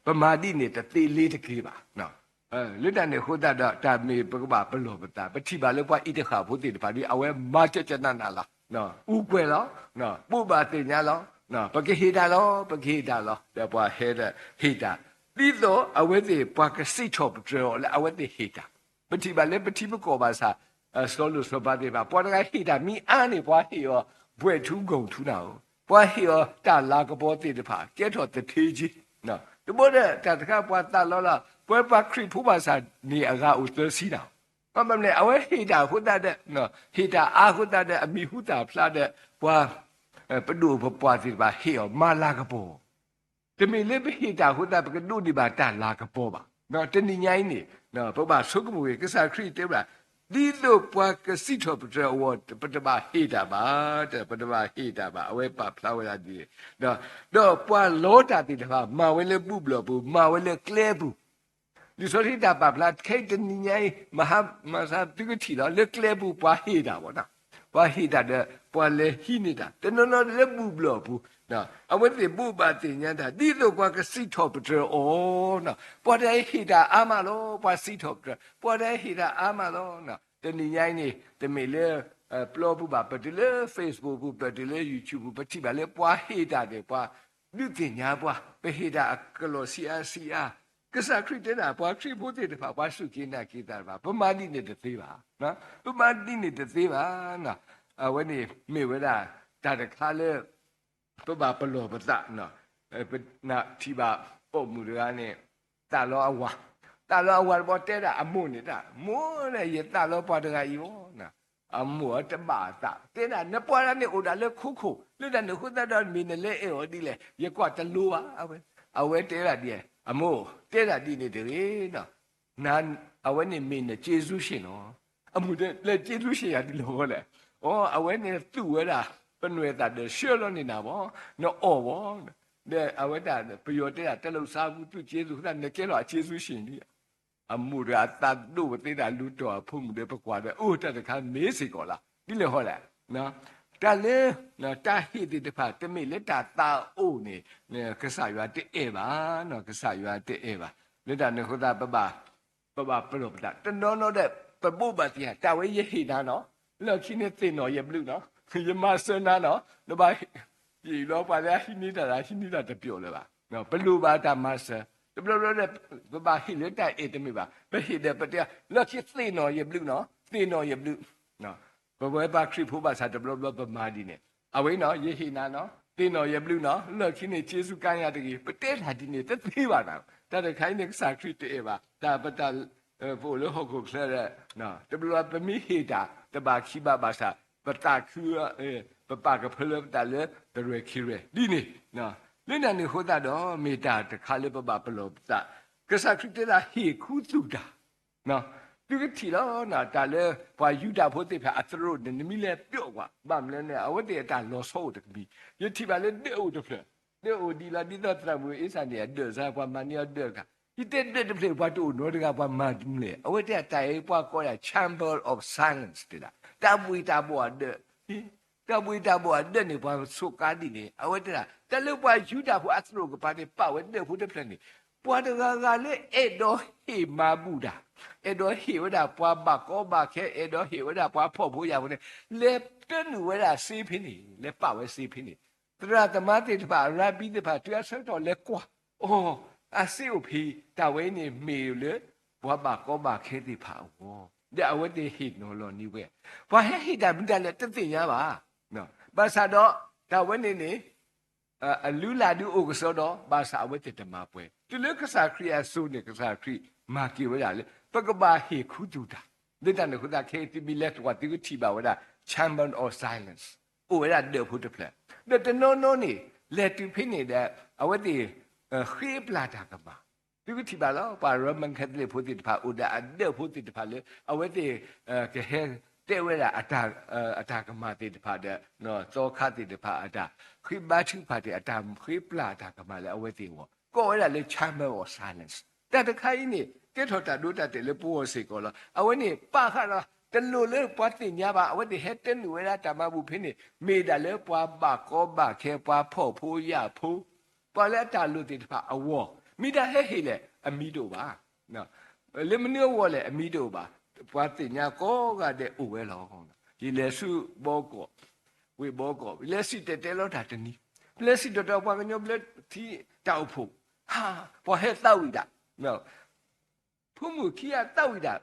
ပမၤဒ်န့ၣ်တသ့လ့ၤတက့ၤဘၣ်. လၢတၢ်န့ၣ်အဃိသတးဒီး တၢ်မ့ၢ်ပကဘၣ်ပလီၢ်ပသး, ပထံၣ်ဘၣ်လၢပှၤအံးတဃၣ်ဖိသ့ၣ်တဖၣ်ဒီး အဝဲမၤကၠီကၠနးနးလီၤ, အူကွဲၤလီၤ, ဘိးဘၣ်သ့ၣ်ညါလီၤ, ပကဟ့ၣ်တၢ်လီၤ, ပကဟ့ၣ်တၢ်လီၤ, ဒီးပှၤဟဲဒီးဟ့ၣ်တၢ်, ဒ်သိးအဝဲသ့ၣ် ပှၤကစံးထီၣ်ပတြၢၤအီၤလၢအဝဲသ့ၣ်ဟ့ၣ်တၢ်, ပထံၣ်ဘၣ်လၢပထံပကီၢ်ဘၣ်ဆၣ် စီၤလိၣ်စီၤပၤသ့ၣ်တဖၣ် ပှၤတဂၤဟ့ၣ်တၢ်မ့ၢ်အါန့ၣ် ပှၤဟ့ၣ်အီၤ ဘှဲးထူဂီၢ်ထူနၤဧိၤ, ပှၤဟ့ၣ်အီၤတၢ်လၤကပီၤသ့ၣ်တဖၣ် ကဲထီၣ်သထ့က့, တဘျီဒီးတၢ်တခါပှၤသးလီလီၤ, ပဝဲပှၤခရံာ်ဖိဘၣ်ဆၣ်န့ၣ်အဂၤအိၣ်သၢဆံနၤဧိၤ, ဘၣ်မနုၤလဲၣ် အဝဲဟ့ၣ်တၢ်အဃိသတးဒီး, ဟ့ၣ်တၢ်အါအဃိသတးဒီး အမံၤဟူသၣ်ဖျါဒီး ပှၤပဒိၣ်ပပှၢ်သ့ၣ်တဖၣ်ဟ့ၣ်အီၤမၤလၤကပီၤ တမ့ၢ်လၢပဟ့ၣ်တၢ်အဃိသတး ပကဒိးန့ၢ်ဘၣ်တၢ်လၤကပီၤဘၣ်. တနံၤညါအံၤန့ၣ် ပဘၣ်ဆိကမိၣ်ဂ့ၤ ကစၢ်ခရံာ်တဲဝဲဒၣ်, ဒ်သိးပှၤကစံးထီၣ်ပတြၢၤအဂီၢ် ပတဘၣ်ဟ့ၣ်တၢ်ဘၣ်, ပတဘၣ်ဟ့ၣ်တၢ်ဘၣ်, အဝဲပာ်ဖျါဝဲဒၣ်ဒ်န့ၣ်, ဒီးပှၤလီတၢ်သ့ၣ်တဖၣ် မၤဝဲလၢဘူၣ်ဘျီၣ်ပူၤ, မၤဝဲလၢကျဲပူၤ လံာ်စီဆှံတၢ်ပာ်ဖျါ ခဲအံၤတနံၤညါအံၤ မဟါမၤဆါ သုကထံၣ်လီၤ လၢကျဲပူၤပှၤဟ့ၣ်တၢ်ဘၣ်နီၤ, ပှၤဟ့ၣ်တၢ်ဒီး ပှၤလဲၤဟံးန့ၢ်တၢ် တနီၤနီၤလၢဘူၣ်ဘျီၣ်ပူၤ, အဝဲသ့ၣ်ဘိးဘၣ်သ့ၣ်ညါတၢ် ဒ်သိးပှၤကစံးထီၣ်ပတြၢၤအီၤ, ပှၤတဟ့ၣ်တၢ်အါမးလီၤ ပှၤစံးထီၣ်ပတြၢၤ, ပှၤတဟ့ၣ်တၢ်အါမးလီၤ. တနံၤညါအံၤန့ၣ် တမ့ၢ်လၢ ပျီပူၤဘၣ် ပတုၤလၢ Facebook ပူၤ ပတုၤလၢ YouTube ပူၤ ပထံၣ်ဘၣ်လၢပှၤဟ့ၣ်တၢ်န့ၣ် ပှၤဒုးသ့ၣ်ညါပှၤ ပဟ့ၣ်တၢ်အကလီၢ်ဆံးအါဆံးအါ, ကစၢ်ခရံာ်တဲဒၣ် ပှၤခရံာ်ဖိသ့ၣ်တဖၣ် ပှၤစူၢ်က့ၤနာ်က့ၤသးတဖၣ် ပမၤဒ်န့ၣ်တသ့ဘၣ်, ပမၤဒ်န့ၣ်တသ့ဘၣ်. အဝဲန့ၣ်မ့ၢ်ဝဲဒၣ် တၢ်တခါလၢ ပဘၣ်ပလီၢ်ပသး, ပထံၣ်ဘၣ်ပိာ်မုၣ်တဂၤန့ၣ် သးလီအဝၤ, သးလီအဝၤတဘီတဲဒၣ်အမိၢ်န့ၣ်တၢ်, မိၢ်န့ၣ် ယသးလီပှၤတဂၤအံၤဘၣ်. အမိၢ်အတဘၣ်အသး တဲဒၣ် နပှၤဒၣ်န့ၣ်အိၣ်ဒၣ်လၢခိခိၣ် လၢတၢ်န့ၣ်အဃိသတးဒီး မ့ၢ်နလဲၤအဲၣ်အီၤဒ်လဲၣ် ယကွၢ်တလိၤဘၣ်. အဝဲတဲဒၣ်ဒ်, အမိၢ်တဲဒၣ်ဒ်န့ၣ်တဂ့ၤ အဝဲန့ၣ်မ့ၢ်နကျေးဇူးရှင်လီၤ. အမိၢ်တဲ လဲၤကျေးဇူးရှင်ယၤဒ်လဲၣ်ဃီလဲၣ်. အိ အဝဲန့ၣ်သူၣ်ဝဲဒၣ် ပနွဲၢ်သၣ်ဒီးဆှၢလီၤန့ၢ်နၤဘၣ်, နအီၣ်ဘၣ်. ဒီးအဝဲဒၣ် ပယီၤတဲဒၣ် တလုပ်စားဘူးသူ့ကျေးဇူး အဃိသတး နကဲလီၤအ ကျေးဇူးရှင် ဒ်အံၤ. အမိၢ်တဂၤအသးဒိၣ်ပသ့တၢ်လူၤတီၢ်အဖိမုၣ်ဒီး ပကွၢ်ဒီး အိ တၢ်တခါမ့ၢ်စ့ၢ်ကီးလီၤ ဒ်လဲၣ်ဃီလဲၣ်. တၢ်လၢ တၢ်ဟ့ၣ်သ့ၣ်တဖၣ် တမ့ၢ်လၢတၢ်သးအိၣ်န့ၣ် ကစၢ်ယွၤတအဲၣ်ဘၣ်, ကစၢ်ယွၤတအဲၣ်ဘၣ်. လၢတၢ်န့ၣ်အဃိသတး ပဘၣ်ပလီၢ်ပသး တနီၤနီၤဒီး ပဘိးဘၣ်သ့ၣ်ညါ တၢ်ဝဲယဟ့ၣ်နၤနီၤ, လၢခံန့ၣ်သ့ၣ်နီၣ်ယဘျုးနီၤ, ယမၤစၢၤနၤနီၤ, နဘၣ် ယအံၤလီၤ ပှၤလၢအဟံးန့ၢ်တၢ် ဟံးန့ၢ်တၢ်တပျီာ်လၢၤဘၣ်. ပလိၣ်ဘၣ်တၢ်မၤစၢၤ တဘျီဘျီဒီး ပဘၣ်ဟ့ၣ်လၢတၢ်အဲၣ်တမ့ၢ်ဘၣ်, ပဟ့ၣ်ဒီးပတဲ လၢခံသ့ၣ်နီၣ်ယဘျုးနီၤ, သ့ၣ်နီၣ်ယဘျုး. ပဝဲပှၤခရံာ်ဖိဘၣ်ဆၣ်တဘျီဘျီပမၤဒ်န့ၣ်, အဝဲနီၤ ယဟ့ၣ်နၤနီၤ, သ့ၣ်နီၣ်ယဘျုးနီၤ, လၢခံန့ၣ် ကျေးဇူးကါညါတဂ့ၤ ပတဲတၢ်ဒ်န့ၣ် တသ့ဘၣ်နၤ. တၢ်တခါအံၤန့ၣ် ကစၢ်ခရံာ်တအဲၣ်ဘၣ်, တၢ်ပတၢ် ပအိၣ်လၢဟီၣ်ခိၣ်ချၢဒီး တဘျီဘျီပမ့ၢ်ဟ့ၣ်တၢ် တဘၣ်ခံဘၣ်ဘၣ်ဆၣ် ပသးခု ပပာ်ကဖၢလၢပသးလၢတရဲၣ်ခံရဲၣ်ဒ်န့ၣ်, လၢတၢ်န့ၣ်အဃိသတးဒီး မ့ၢ်တၢ်တခါလၢပဘၣ်ပလီၢ်ပသး, ကစၢ်ခရံာ်တဲဒၣ်ဟ့ၣ်ခူသူၣ်တၢ် သုကထံၣ်လီၤ တၢ်လၢပှၤယူဒၤဖိသ့ၣ်တဖၣ်အသရိာ်န့ၣ် နမ့ၢ်လဲၤပျီကွၢ် ဘၣ်မနုၤလဲၣ်န့ၣ် အဝဲသ့ၣ်အတၢ်လီၤဆီအိၣ်တကမံၤ, ယထံၣ်ဘၣ်လၢဒၢးအိၣ်တဖျၢၣ်, ဒၢးအိၣ်ဒ်လီၤ ဒ်သိးသရၣ်မုၣ်အ့စၢ်န့ၣ် အဒၢးစါ ပှၤမၤန့ၢ်အီၤဒၢးတခါ, ယတဲဒၢးတဖျၢၣ် ပှၤတအိၣ်နီတဂၤ ပှၤမၤတမုာ်လဲၣ်, အဝဲတဲတၢ်အံၤပှၤကိးဒၣ် chamber of silence တဲဒၣ် တၢ်ဘှံးတၢ်ဘှီၣ်အဒၢး တၢ်ဘှံးတၢ်ဘှီၣ်အဒၢးန့ၣ် ပှၤစူးကါဒ်န့ၣ် အဝဲတဲဒၣ် တၢ်လၢပှၤယူဒၤဖိအသရိာ်ကပၤန့ၣ် ပာ်ဝဲဒၢးဖိတဖျၢၣ်န့ၣ်, ပှၤတဂၤဂၤလၢအဲၣ်ဒိးဟ့ၣ်မၤဘူၣ်တၢ်, အဲၣ်ဒိးဟ့ၣ်ဝဲဒၣ်ပှၤဘၣ်ကီဘၣ်ခဲ အဲၣ်ဒိးဟ့ၣ်ဝဲဒၣ်ပှၤဖှီၣ်ဖိယာ်ဖိန့ၣ် လဲၤတနုာ်ဝဲဒၣ်စ့ဖဲန့ၣ်, လဲၤပာ်ဝဲစ့ဖဲန့ၣ်, သရၣ်သမါသ့ၣ်တဖၣ် ရၤဘံသ့ၣ်တဖၣ် တုၤအဆၢကတီၢ်လဲၤကွၢ် အိ အစ့အိၣ်ဖဲ တၢ်ဝဲအံၤန့ၣ်မ့ၢ်လၢ ပှၤဘၣ်ကီဘၣ်ခဲသ့ၣ်တဖၣ်အဂီၢ်, ဒီးအဝဲသ့ၣ်ဟ့ၣ်နီၤလီၤန့ၢ်ဝဲ, ပှၤဟဲဟ့ၣ်တၢ်မနုၤလဲၣ်တသ့ၣ်ညါဘၣ်. ဘၣ်ဆၣ်ဒီး တၢ်ဝဲန့ၣ်န့ၣ် အလုၢ်အလၢ်ဒုးအိၣ်ကစီဒီ ဘၣ်ဆၣ်အဝဲသ့ၣ်တမၤပှဲၤ, တုၤလၢကစၢ်ခရံာ်အစိၤန့ၣ် ကစၢ်ခရံာ်မၤက့ၤဝဲဒၣ်လၢ ပကဘၣ်ဟ့ၣ်ခူသူၣ်တၢ်, လၢတၢ်န့ၣ်အဃိသတးခဲအံၤသုမ့ၢ်လဲၤကွၢ်သုကထံၣ်ဘၣ်ဝဲဒၣ် chamber of silence အိၣ်ဝဲဒၣ်ဒၢးဖိတဖျၢၣ်, ဒီးတနီၤနီၤန့ၣ် လဲၤတုၤဖဲန့ၣ်ဒီး အဝဲသ့ၣ် ဃ့ပျၢ်တၢ်ကမၣ်, သုကထံၣ်ဘၣ်လီၤ ပှၤ Roman Catholic ဖိသ့ၣ်တဖၣ် အိၣ်ဒီးအဒၢးဖိသ့ၣ်တဖၣ်လၢ အဝဲသ့ၣ် ကဟဲတဲဝဲဒၣ် အတၢ်ကမၣ်သ့ၣ်တဖၣ်ဒီး သီခါသ့ၣ်တဖၣ်အတၢ်ဃ့ဘါထုကဖၣ်သ့ၣ် အတၢ်ဃ့ပျၢ်တၢ်ကမၣ်လၢအဝဲသ့ၣ်အဂီၢ် ကိးဝဲဒၣ်လၢ chamber of silence တၢ်တခါအံၤန့ၣ် ကဲထီၣ်တၢ်ဒိတၢ်တဲာ်လၢပဂီၢ်စ့ၢ်ကီးလီၤ. အဝဲန့ၣ်ပာ်ဃာ်ဒီး တလိၣ်လၢပှၤသ့ၣ်ညါဘၣ်, အဝဲသ့ၣ်ဟဲတနုာ်ဝဲဒၣ်တၢ်မၤဘူၣ်ဖဲန့ၣ် မ့ၢ်ဒၣ်လၢပှၤဘၣ်ကီဘၣ်ခဲ ပှၤဖှီၣ်ဖိယာ်ဖိ ပှၤလၢအတၢ်လိၣ်သ့ၣ်တဖၣ်အဂီၢ်, မ့ၢ်တၢ်ဟဲဟ့ၣ်လဲၣ် အမံၤတအိၣ်ဘၣ်, လၢမနုၤအဂီၢ်လဲၣ် အမံၤတအိၣ်ဘၣ်, ပှၤသ့ၣ်ညါကိးဂၤဒဲးအိၣ်ဝဲလီၤ. ယလဲၤဆူဘီကီး, ဝ့ၢ်ဘီကီး လဲၤစံၣ်တဲၤတဲလီၤတၢ်တနံၤ, ပလဲၤစံၣ်တဲၤတဲပှၤကညီဘျၢထံတၢ်အိၣ်ဖှိၣ်, ဟါ, ပှၤဟဲသးဝံၣ်ဒၣ် ဖိမုၣ်ခံဂၤသးဝံၣ်ဒၣ်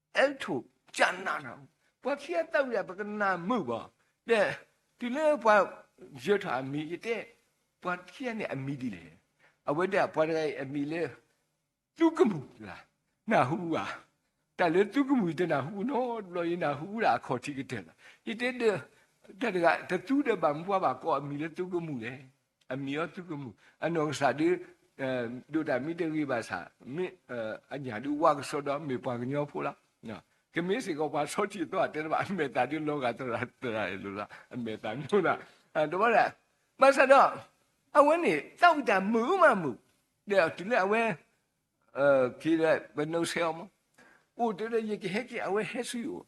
အဲလ်ထိၣ် ကနၣ်နၤ, ပှၤခံဂၤသးဝံၣ်ဒၣ် ပကနၣ်မုာ်ဘၣ်, ဒီးတုၤလၢပှၤယၢၤထီၣ်အမံၤ ယတဲ, ပှၤခံဂၤန့ၣ်အမံၤဒ်လဲၣ်, အဝဲဒၣ်ပှၤတဂၤအံၤအမံၤလၢ သုကမူၣ်, နၢ်ဟူဧါ, တၢ်လၢသုကမူၣ်တနၢ်ဟူနီတဘျီ ယနၢ်ဟူဒၣ်အခီၣ်ထံးကတၢၢ်လီၤ. ယတဲဒီး တၢ်တဂၤ တသူဒီးဘၣ်မနုၤပှၤဘၣ်ကိးအမံၤလၢသုကမူၣ်လဲၣ်, အမံၤအီၤသုကမူၣ်, အနီၢ်ကစၢ်ဒုး ဒိၣ်တၢ်မံတဂ့ၤဘၣ်ဆၣ် မ့ၢ်အညၣ်ဒုးဝါကစီဒီ မ့ၢ်ပှၤကညီဖိလီၤ. ကမ့ၢ်စ့ၢ်ကီးပှၤဆီထံၣ်သီအတဲတဘၣ် အမဲာ်သးဒုးလီၤဂာ်သရၣ်သရၣ်အလိၤလီၤ အမဲာ်သးနိလီၤ. တဘျီဒၣ် ဘၣ်ဆၣ်ဒီး အဝဲန့ၣ် သးဝံၣ်တၢ်မုာ်မးမုာ်, ဒီးတုၤလၢအဝဲ က့ၤဒီးပနီၣ်ဆဲးအီၤမး, အိၣ်တဲဒီးယကဟဲက့ၤ အဝဲဟဲဆူယအိၣ်,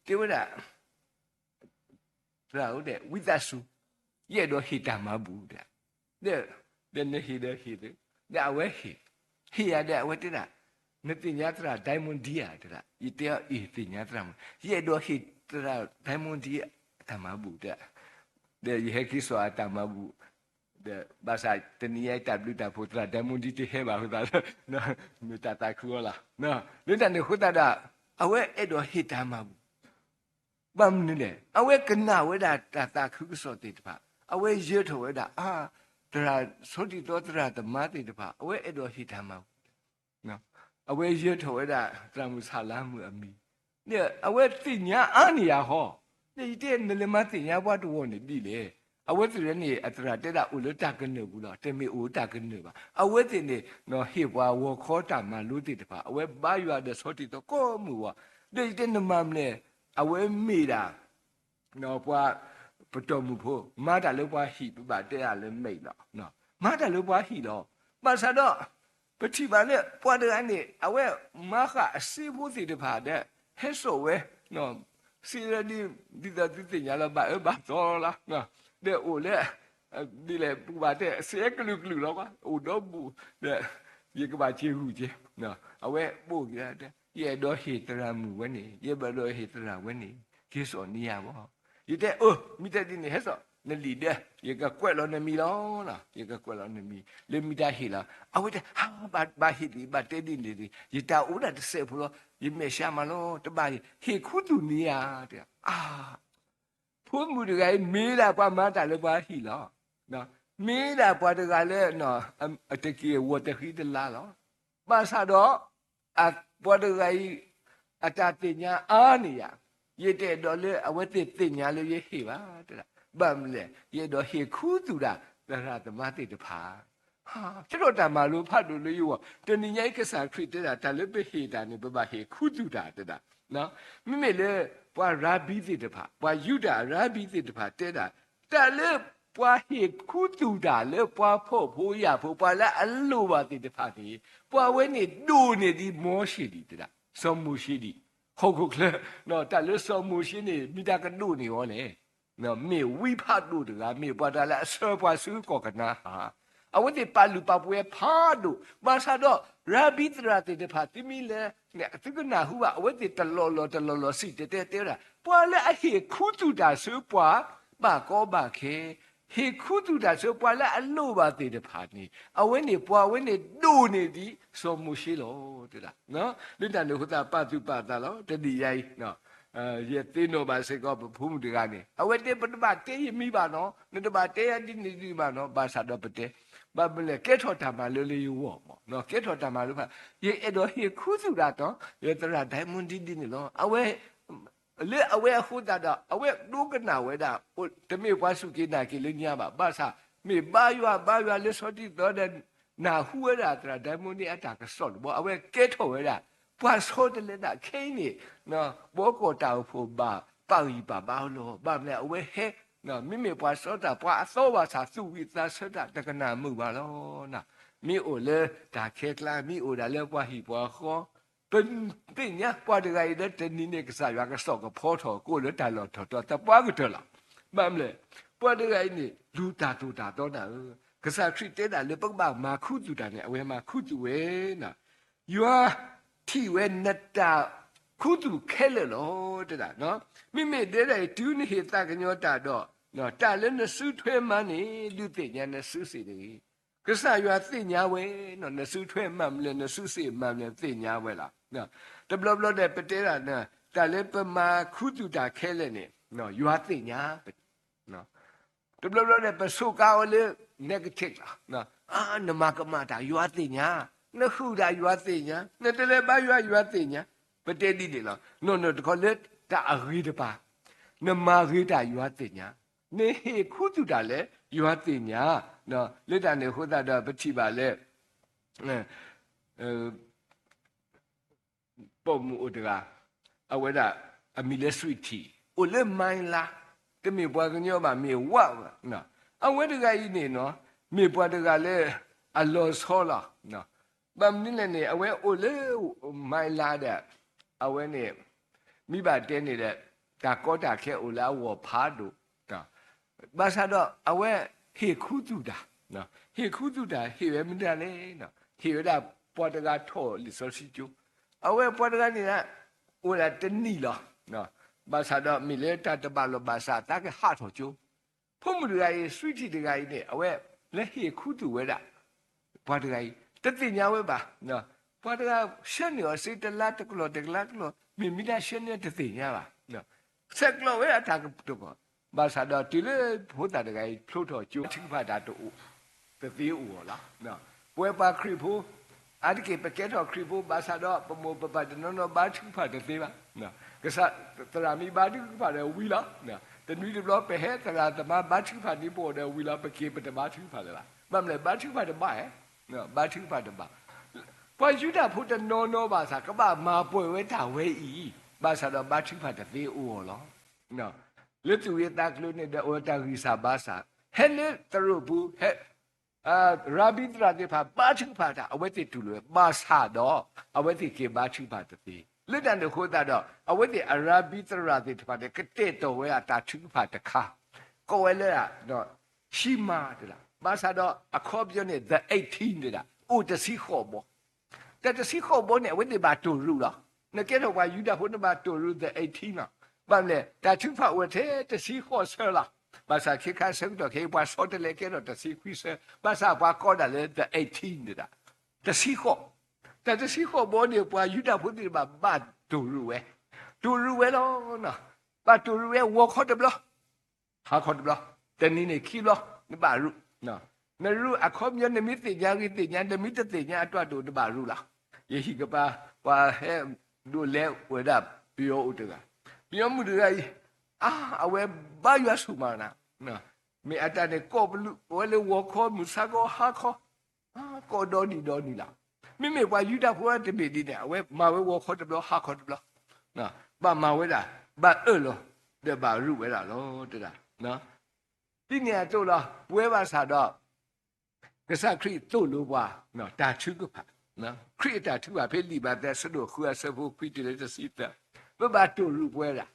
တဲဝဲဒၣ် သရၣ်ဧၢ ဝံသးစူၤ, ယအဲၣ်ဒိးဟ့ၣ်တၢ်မၤဘူၣ်ဒီး, ဒီးနဟ့ၣ်ဒီးဟ့ၣ်သ့, ဒီးအဝဲဟ့ၣ်, ဟ့ၣ်ယၤဒီးအဝဲတဲဒၣ်, နသ့ၣ်ညါသရၣ် Diamond D ဧါ တဲဒၣ်, ယတဲအီၤအ့ၣ် သ့ၣ်ညါသရၣ်မုၣ်, ယအဲၣ်ဒိးဟ့ၣ်သရၣ် Diamond D အတၢ်မၤဘူၣ်တဲ, ဒီးယဟဲက့ၤစိာ်အတၢ်မၤဘူၣ်, ဒီးဘၣ်ဆၣ်တနံၤအံၤတၢ်ဘျုးတၢ်ဖှိၣ်သရၣ် Diamond D တဟဲဘၣ်အဃိသတး မ့ၢ်တၢ်သးခုအီၤလီၤ. လၢတၢ်န့ၣ်အဃိသတးဒီး အဝဲအဲၣ်ဒိးဟ့ၣ်တၢ်မၤဘူၣ် ဘၣ်မနုၤလဲၣ်, အဝဲကနၣ်ဝဲဒၣ်တၢ်သးခုကစီၣ်သ့ၣ်တဖၣ်, အဝဲယၢၤထီၣ်ဝဲဒၣ် အါ, သရၣ်ဆီထံသီသရၣ်သမါသ့ၣ်တဖၣ် အဝဲအဲၣ်ဒိးဟ့ၣ်တၢ်မၤဘူၣ် အဝဲယၢၤထီၣ်ဝဲဒၣ် သရၣ်မုၣ်ဆၣ်လါမုၣ်အမံၤ, ဒီးအဝဲသ့ၣ်ညါအါန့ၢ်ယၤဟီ, ဒီးယတဲနလဲၤမၤသ့ၣ်ညါပှၤတဝီန့ၣ်ဒ်လဲၣ်. အဝဲသ့ၣ်န့ၣ် အသရၣ်တဲဒၣ်အိၣ်လၢတၢ်ကနၢၣ်ပူၤလီၤ, တမ့ၢ်အိၣ်တၢ်ကနၢၣ်ဘၣ်. အဝဲသ့ၣ်န့ၣ် ဟ့ၣ်ပှၤဂီၤခီတၢ်မၤလိသ့ၣ်တဖၣ်, အဝဲဘါယွၤဒီးဆီထံးသကိးမုၢ်ဝီ, ဒီးယတဲနမၤမနုၤလဲၣ်, အဝဲမ့ၢ်ဒၣ် ပှၤပတီၢ်မုၢ်ဖိ မၤတၢ်လၢပှၤဟံၣ် ပဘၣ်တဲဒၣ်လၢမ့ၢ်လီၤ. မၤတၢ်လၢပှၤဟံၣ်လီၤ. ဘၣ်ဆၣ်ဒီး ပထံၣ်ဘၣ်လၢပှၤတဂၤန့ၣ် အဝဲမၤဃာ်အစ့ဖိသ့ၣ်တဖၣ်ဒီး ဟဲစိာ်ဝဲ စ့လၢ ဒ်သိးသုသ့ၣ်ညါလီၤ ဘၣ်အၢဘၣ်သီလီၤ. ဒီးအိၣ်လၢ ဒ်လဲၣ် ပကဘၣ်တဲ စ့ကလုာ်ကလုာ်လီၤ, အိၣ်ဒီဘူး ဒီး ယကဘၣ်စ့ဂုာ်က့ၤ, အဝဲပိာ်က့ၤ, ယအဲၣ်ဒိးဟ့ၣ်သရၣ်မုၣ်ဝဲန့ၣ်, ယအဲၣ်ဒိးဟ့ၣ်သရၣ်ဝဲန့ၣ် က့ၤစိာ်န့ၢ်ယၤဘၣ်. ယတဲအၢ မ့ၢ်တဲဒ်န့ၣ် ဟဲစိာ်နလံာ်ဒၢ, ယကကွဲးလီၤနမံၤလီၤ. ယကကွဲးလီၤနမံၤ လၢမ့ၢ်တၢ်ဟ့ၣ်လီၤ. အဝဲတဲ ဟါ ဘၣ်ဟ့ၣ်ဒ် ဘၣ်တဲဒ်န့ၣ်ဒ် ယတၢ်အိၣ်ဒၣ်တစဲးဖိလီၤ, ယမဲာ်ဆှးမးလီၤ, တဘၣ်ဟ့ၣ်ခူသူၣ်န့ၢ်ယၤ တဲ. ဖိမုၣ်တဂၤအံၤ မ့ၢ်ဒၣ်ပှၤမၤတၢ်လၢပှၤဟံၣ်လီၤ. မ့ၢ်ဒၣ်ပှၤတဂၤလၢ အတက့ၢ်အဂီၤတဃံတလၤလီၤ. ဘၣ်ဆၣ်ဒီး ပှၤတဂၤအံၤ အတၢ်သ့ၣ်ညါအါန့ၢ်ယၤ, ယတအဲၣ်ဒိးလၢအဝဲသ့ၣ်သ့ၣ်ညါလၢယဟ့ၣ်ဘၣ် တဲဒၣ်. ဘၣ်မနုၤလဲၣ်, ယအဲၣ်ဒိးဟ့ၣ်ခူသူၣ်ဒၣ် သရၣ်သမါသ့ၣ်တဖၣ် ကဲထီၣ်တၢ်မၤလိဖးဒိၣ်လၢယဂီၢ်, တနံၤညါအံၤ ကစၢ်ခရံာ်တဲဒၣ် တၢ်လၢပဟ့ၣ်တၢ်န့ၣ် ပဘၣ်ဟ့ၣ်ခူသူၣ်တၢ် တဲဒၣ်. မ့မ့ၢ်လၢ ပှၤရၤဘံသ့ၣ်တဖၣ်, ပှၤယူဒၤရၤဘံသ့ၣ်တဖၣ်တဲဒၣ်, တၢ်လၢပှၤဟ့ၣ်ခူသူၣ်တၢ်လၢပှၤဖှီၣ်ဖိယာ်ဖိ ပှၤလၢအလိၣ်ဘၣ်သ့ၣ်တဖၣ်န့ၣ် ပှၤဝဲန့ၣ်ဒိၣ်န့ၢ်ဒံးမိၤၡ့ဒံး တဲဒၣ်, စီၤမိၤၡ့ဒံး, ဟီၣ်ခိၣ်ချၢ, တၢ်လၢစီၤမိၤၡ့န့ၣ် မ့ၢ်တၢ်ကဒိၣ်န့ၢ်အီၤလဲၣ်. မ့ၢ်ဝံဖးဒိၣ်တဂၤ, မ့ၢ်ပှၤတဂၤလၢအဆှၢပှၤဆူကီၢ်ကနၤဧၣ်, အဝဲသ့ၣ်ပာ်လုၢ်ပာ်ပှ့ၤဖးဒိၣ်, ဘၣ်ဆၣ်ဒီး ရၤဘံသရၣ်သ့ၣ်တဖၣ် သုမ့ၢ်လဲၤ သုကနၢ်ဟူဘၣ် အဝဲသ့ၣ်တလီၢ်လီၢ်တလီၢ်လီၢ်စံၣ်တဲၤတဲတဲဝဲဒၣ် ပှၤလၢအဟ့ၣ်ခူသူၣ်တၢ်ဆူပှၤဘၣ်ကီဘၣ်ခဲ, ဟ့ၣ်ခူသူၣ်တၢ်ဆူပှၤလၢအလိၣ်ဘၣ်သ့ၣ်တဖၣ်န့ၣ် အဝဲန့ၣ် ပှၤဝဲန့ၣ်ဒိၣ်န့ၢ်ဒံးစီၤမိၤၡ့လီၤ တဲဒၣ်. လၢတၢ်န့ၣ်အဃိသတး ပာ်သူၣ်ပာ်သးလီၤ တနံၤညါအံၤ ယသ့ၣ်နီၣ်ဘၣ်စ့ၢ်ကီး ပဖိမုၣ်တဂၤန့ၣ် အဝဲတဲ ပတဘၣ်တဲယမံၤဘၣ်နီၤ, နတဘၣ်တဲယၤဒ်န့ၣ်ဒ်ဘၣ်နီၤ, ဘၣ်ဆၣ်ဒီးပတဲ, ဘၣ်မနုၤလဲၣ် ကဲထီၣ်တၢ်မၤလိလၢယဂီၢ်မး, ကဲထီၣ်တၢ်မၤလိဖး, ယအဲၣ်ဒိးဟ့ၣ်ခူသူၣ်တၢ်ဒီး ယသရၣ်ဒဲမူဒ်ဒ်န့ၣ်လီၤ. အဝဲ လၢအဝဲအဃိသတးဒီး အဝဲဒိကနၣ်ဝဲဒၣ် တမ့ၢ်ပှၤစူၢ်က့ၤနာ်က့ၤလၢညါဘၣ်, ဘၣ်ဆၣ် မ့ၢ်ဘါယွၤဘါယွၤလၢဆီဒံၣ်သီဒီး နၢ်ဟူဝဲဒၣ်သရၣ်ဒဲမူန့ၣ်အတၢ်ကစီၣ်တဘီ အဝဲကဲထီၣ်ဝဲဒၣ် ပှၤဆီတလဲသးခဲအံၤန့ၣ် ဘီကီၢ်တၢ်အိၣ်ဖှိၣ်ဘၣ်ပာ်ဂံၢ်ပာ်ဘါလီၤ. ဘၣ်မနုၤလဲၣ် အဝဲဟဲ မ့မ့ၢ်ပှၤဆီတၢ် ပှၤအသီဘၣ်ဆၣ် သူၣ်ဝံၣ်သးဆၢတၢ် တကနၣ်မုာ်ဘၣ်လီၤ. မ့ၢ်အိၣ်လၢတၢ်ခဲကျါ မ့ၢ်အိၣ်ဒၣ်လၢပှၤဟံၣ်ပှၤဃီ ပသ့ၣ်ညါပှၤတဂၤအံၤလၢတနံၤန့ၣ် ကစၢ်ယွၤကစီၣ်ကဖီထီၣ်ကအိၣ်လၢတၢ်လီၢ်ထီၣ်တီၤသပှၢ်ကတၢၢ်လီၤ. ဘၣ်မနုၤလဲၣ် ပှၤတဂၤအံၤန့ၣ် လူၤတၢ်သိၣ်တၢ်သီနၤဧၢ, ကစၢ်ခရံာ်တဲဒၣ်လၢပကဘၣ်မၤခူသူၣ်တၢ်န့ၣ် အဝဲမၤခူသူၣ်ဝဲ ယွၤထံၣ်ဝဲနတၢ်ခူသူၣ်ခဲလၢာ်လီၤ တဲဒၣ်. မ့မ့ၢ်တဲဒၣ်အံၤ တုၤနဟ့ၣ်သးကညီၤတၢ်ဒီး တၢ်လၢနစုထွဲမၤန့ၣ် ဒုးသ့ၣ်ညါနစုစ့ၣ်တဂ့ၤ. ကစၢ်ယွၤသ့ၣ်ညါဝဲ နစုထွဲမၤမနုၤလဲၣ် နစုစ့ၣ်မၤမနုၤလဲၣ် သ့ၣ်ညါဝဲလီၤ. တဘျီဘျီဒီး ပတဲဒၣ် တၢ်လၢပမၤခူသူၣ်တၢ်ခဲလၢာ်န့ၣ် ယွၤသ့ၣ်ညါ တဘျီဘျီဒီး ပစူးကါအီၤလၢ negative လီၤ. နမၤကမၣ်တၢ် ယွၤသ့ၣ်ညါ, နဟုၣ်တၢ် ယွၤသ့ၣ်ညါ, နတလဲၤဘါယွၤ ယွၤသ့ၣ်ညါ, ပတဲဒ်န့ၣ်လီၤ. နီၢ်နီၢ်တခီလၢတၢ်အဂ့ၤတပၤ, နမၤဂ့ၤတၢ် ယွၤသ့ၣ်ညါ, နဟ့ၣ်ခူသူၣ်တၢ်လၢ ယွၤသ့ၣ်ညါ, လၢတၢ်န့ၣ်အဃိသတးဒီး ပထံၣ်ဘၣ်လၢ ပိာ်မုၣ်အိၣ်တဂၤ, အဝဲဒၣ် အမံၤလၢ Sweetie, အိၣ်လၢ Manila, တမ့ၢ်ပှၤကညီဘၣ် မ့ၢ်ဝးဘၣ်. အဝဲတဂၤအံၤန့ၣ် မ့ၢ်ပှၤတဂၤလၢ အလီၤဆီလီၤ. ဘၣ်မနုၤလဲၣ်န့ၣ် အဝဲအိၣ်လၢ Manila ဒီး အဝဲန့ၣ် မ့ၢ်ဘၣ်တဲန့ၣ်ဒီး တၢ်ကီတၢ်ခဲအိၣ်လၢအဂီၢ်ဖးဒိၣ် ဘၣ်ဆၣ်ဒီး အဝဲဟ့ၣ်ခူသူၣ်တၢ်, ဟ့ၣ်ခူသူၣ်တၢ် ဟ့ၣ်ဝဲမနုၤလဲၣ်, ဟ့ၣ်ဝဲဒၣ်ပှၤတဂၤထီၣ်လံာ်စီဆှံကၠိ, အဝဲပှၤတဂၤန့ၣ် အိၣ်ဒၣ်တနံၣ်လီၤ. ဘၣ်ဆၣ်ဒီးမ့ၢ်လၢတၢ်တဘၣ်လိာ်ဘၣ်စး သးကဟးထီၣ်ကၠိ, ဖိမုၣ်တဂၤအံၤ Sweetie တဂၤအံၤန့ၣ် အဝဲလၢဟ့ၣ်ခူသူၣ်ဝဲဒၣ် ပှၤတဂၤအံၤ တသ့ၣ်ညါဝဲဘၣ်. ပှၤတဂၤဆှၢန့ၢ်အီၤစ့တလါတကလီၢ်တကလါကလီၢ် မ့ၢ်မ့ၢ်ဒၣ်ဆှၢန့ၢ်တသ့ၣ်ညါဘၣ်. ဆဲးကျိးဝဲအတၢ်ကတိၤ, ဘၣ်ဆၣ်ဒီးတုၤလၢဖိသၣ်တဂၤအံၤ ဖျိထီၣ်ကၠိ ထုကဖၣ်တၢ်တအိၣ်, တသ့အိၣ်အီၤလီၤ. ပဝဲပှၤခရံာ်ဖိ အါတက့ၢ်ပကဲထီၣ်ခရံာ်ဖိဘၣ်ဆၣ်ဒီး ပမိၢ်ပပၢ်တနီၤနီၤဘါထုကဖၣ်တသ့ဘၣ်. ကစၢ်သရၣ်မ့ၢ်ဘါထုကဖၣ်ဒီးဝံၤလီၤ. တနွံတဘျီပဟဲသရၣ်သမါဘါထုကဖၣ်န့ၣ် ပအိၣ်ဒီးဝံၤလီၤ ပက့ၤပတဘါထုကဖၣ်လၢၤဘၣ်. ဘၣ်မနုၤလဲၣ် ဘါထုကဖၣ်တဘၣ်ဧါ. ပှၤယူဒၤဖိတနီၤနီၤဘၣ်ဆၣ် ကဘၣ်မၤပှဲၤဝဲတၢ်ဝဲအံၤ ဘၣ်ဆၣ်ဒီးဘါထုကဖၣ်တသ့အိၣ်အီၤလီၤ. လၢသူၣ်ဂ့ၢ်သးကျိၤန့ၣ်ဒီးအိၣ်တၢ်ဂံၢ်စၢ်ဘါစၢ်, ဟဲလၢသရိာ်ပူၤ ဟဲ ရၤဘံသရၣ်သ့ၣ်တဖၣ်ဘါထုကဖၣ်တၢ် အဝဲသ့ၣ်တူၢ်လိာ်ဝဲ ဘၣ်ဆၣ်ဒီး အဝဲသ့ၣ်က့ၤဘါထုကဖၣ်တသ့. လၢတၢ်န့ၣ်အဃိသတးဒီး အဝဲသ့ၣ်အရၤဘံသရၣ်သ့ၣ်တဖၣ်န့ၣ် ကတဲာ်တီၢ်ဝဲဒၣ်တၢ်ထုကဖၣ်တခါ, ကိးဝဲလၢ ရှံမါတဒၣ်, ဘၣ်ဆၣ်ဒီးအခီပညီန့ၣ် the eighteen တဒၣ် အိၣ်တဆံဃိးဘီ တၢ်တဆံဃိးဘီန့ၣ် အဝဲသ့ၣ်ဘၣ်တိၢ်ရူးလီၤ. နကဲထီၣ်ပှၤယူဒၤဖိ နဘၣ်တိၢ်ရူး the eighteen လီၤ. ဘၣ်မနုၤလဲၣ် တၢ်ထုကဖၣ်အိၣ်ထဲတဆံဃိးဆၢလီၤ. ဘၣ်ဆၣ်ခဲခါဆၢကတီၢ်ခဲအံၤ ပှၤဆီတလဲကဲထီၣ်တဆံခွံဆၢ, ဘၣ်ဆၣ်ပှၤကိးဒၣ်လၢ the eighteen တဒၣ်, တဆံဃိး, တၢ်တဆံဃိးဘီန့ၣ် ပှၤယူဒၤဖိသ့ၣ်တဖၣ်ဘၣ်တိၢ်ရူးဝဲ, တိၢ်ရူးဝဲလီၤ. ဘၣ်တိၢ်ရူးဝဲ ဂီၤခီတဘျီ ဟါခီတဘျီ, တနံၤန့ၣ်ခံဘျီ, နဘၣ်ရူး, နရူးအခီပညီ နမ့ၢ်သ့ၣ်ညါဂ့ၤသ့ၣ်ညါ, နမ့ၢ်တသ့ၣ်ညါအတၢ်ဒိၣ် နဘၣ်ရူးလီၤ. ယဟံၣ်ကပၤ ပှၤဟဲဒိးလဲဝဲဒၣ် ပယီၤအိၣ်တဂၤ, ပယီၤမုၣ်တဂၤအံၤ, အါ အဝဲဘါယွၤဆူၣ်မးနၤ, မ့ၢ်အတၢ်န့ၣ် ကိးပလူးဝဲလၢဂီၤခီ မုၢ်ဆါခီ ဟါခီ ကိးဒီနံၤဒီနံၤလီၤ. မ့မ့ၢ်ပှၤယူဒၤဖိတမ့ၢ်ဒ်န့ၣ် အဝဲမၤဝဲဂီၤခီတဘျီ ဟါခီတဘျီ, ဘၣ်မၤဝဲဒၣ် ဘၣ်အၢၣ်လီၤ ဒီးဘၣ်ရူးဝဲဒၣ်လီၤ တဒၣ်. ဒ်န့ၣ်အသိးလီၤ ပဝဲဘၣ်ဆၣ်ဒီး ကစၢ်ခရံာ်သိၣ်လိပှၤ တၢ်ထုကဖၣ်, ခရံာ်အတၢ်ထုကဖၣ် ဖဲလံာ်မးသဲ အဆၢဒိၣ်ဃု အဆၢဖိခွံတုၤလၢတဆံသၢ, ပဘၣ်တိၢ်ရူးပဝဲဒၣ်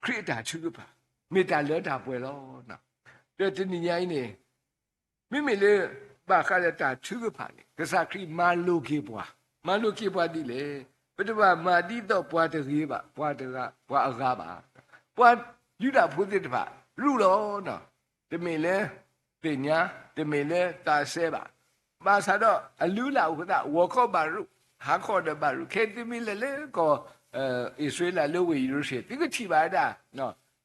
ခရံာ်အတၢ်ထုကဖၣ် မ့ၢ်တၢ်လၢတၢ်ပှဲၤလီၤ. ဒီးတနံၤညါအံၤန့ၣ် မ့မ့ၢ်လၢ ဘၣ်ဃးဒီးတၢ်ထုကဖၣ်န့ၣ် ကစၢ်ခရံာ်မၤလိာ်က့ၤပှၤ, မၤလိာ်က့ၤပှၤဒ်လဲၣ်. ပတဘၣ်မၤဒ်သိးပှၤတဂ့ၤဘၣ်, ပှၤတဂၤ, ပှၤအဂၤဘၣ်. ပှၤယူဒၤဖိသ့ၣ်တဖၣ် ရူးလီၤ. တမ့ၢ်လၢသ့ၣ်ညါ, တမ့ၢ်လၢသးစဲဘၣ်. ဘၣ်ဆၣ်ဒီးအလုၢ်အလၢ်အဃိသတး ဂီၤခီဘၣ်ရူး, ဟါခီဒီးဘၣ်ရူး, ခဲအံၤသုမ့ၢ်လဲၤလၢကီၢ် အံၣ်စရ့လးလၢဝ့ၢ်ယရူၤၡလ့ၣ် သုကထံၣ်ဘၣ်ဝဲဒၣ်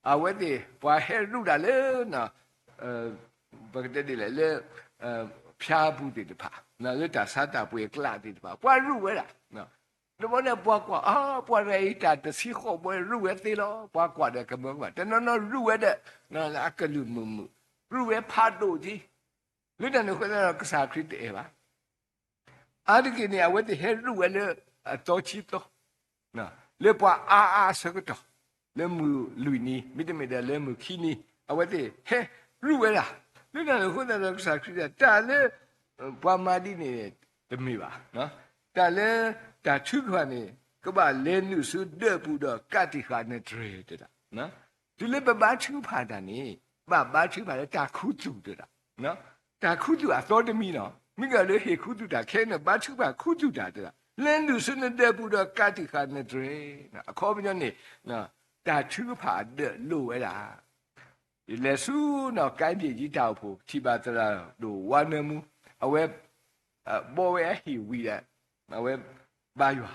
အဝဲသ့ၣ် ပှၤဟဲရူးတၢ်လၢ ပကတဲဒ်လဲၣ် လၢ ဖၠါပူၤသ့ၣ်တဖၣ်, လၢတၢ်ဆါတၢ်ပှ့ၤအကျးသ့ၣ်တဖၣ် ပှၤရူးဝဲဒၣ်. တဘျီန့ၣ်ပှၤကွၢ်, အါ ပှၤတဂၤအံၤတၢ်တဆံဃိးဘီရူးဝဲသ့လီၤ. ပှၤကွၢ်ဒီးကမၢကမၣ်, တနီၤနီၤရူးဝဲဒီး အကလုာ်မုာ်မုာ်, ရူးဝဲဖးဒိၣ်က့, လၢတၢ်န့ၣ်အဃိသတးဒီးကစၢ်ခရံာ်တအဲၣ်ဘၣ်. အါတက့ၢ်န့ၣ် အဝဲသ့ၣ်ဟဲရူးဝဲလၢအသီခံသီ, လၢပှၤအါအါအဆၢကတီၢ်, လၢမုၢ်လွံၢ်နံၤ မ့တမ့ၢ်ဒီးလၢမုၢ်ခံနံၤ အဝဲသ့ၣ်ဟဲရူးဝဲဒၣ်. လၢတၢ်န့ၣ်အဃိသတးဒီးကစၢ်ခရံာ်တဲ တၢ်လၢ ပှၤမၤဒ်န့ၣ် တမ့ၢ်ဘၣ်. တၢ်လၢတၢ်ထုကဖၣ်န့ၣ် ကဘၣ်လဲၤနုာ်ဆူဒၢးပူၤဒီးကးတံာ်ဃာ်နတြဲၤတဒၣ်. တုၤလၢပဘါထုကဖၣ်တၢ်န့ၣ် ဘၣ်ဘါထုကဖၣ်လၢတၢ်ခူသူၣ်တဒၣ်. တၢ်ခူသူၣ်အသီတမံၤလီၤ. မ့ၢ်ကလၢဟ့ၣ်ခူသူၣ်တၢ်ခဲအံၤန့ၣ် ဘါထုကဖၣ်ခူသူၣ်တၢ်တဒၣ်. လဲၤနုာ်ဆူနဒၢးပူၤဒီးကးတံာ်ဃာ်နတြဲၤ. အခီပညီန့ၣ် တၢ်ထုကဖၣ်အဒၢးလိၣ်ဝဲဒၣ်. ယလဲၤဆူနီၢ်ကါဘ့ၣ်ကံတၢ်အိၣ်ဖှိၣ် ထံၣ်ဘၣ်သရၣ်ဒိၣ်ဝါနၢမူ, အဝဲ ဘီဝဲအဟံၣ်ဝံၤဒီး အဝဲဘါယွၤ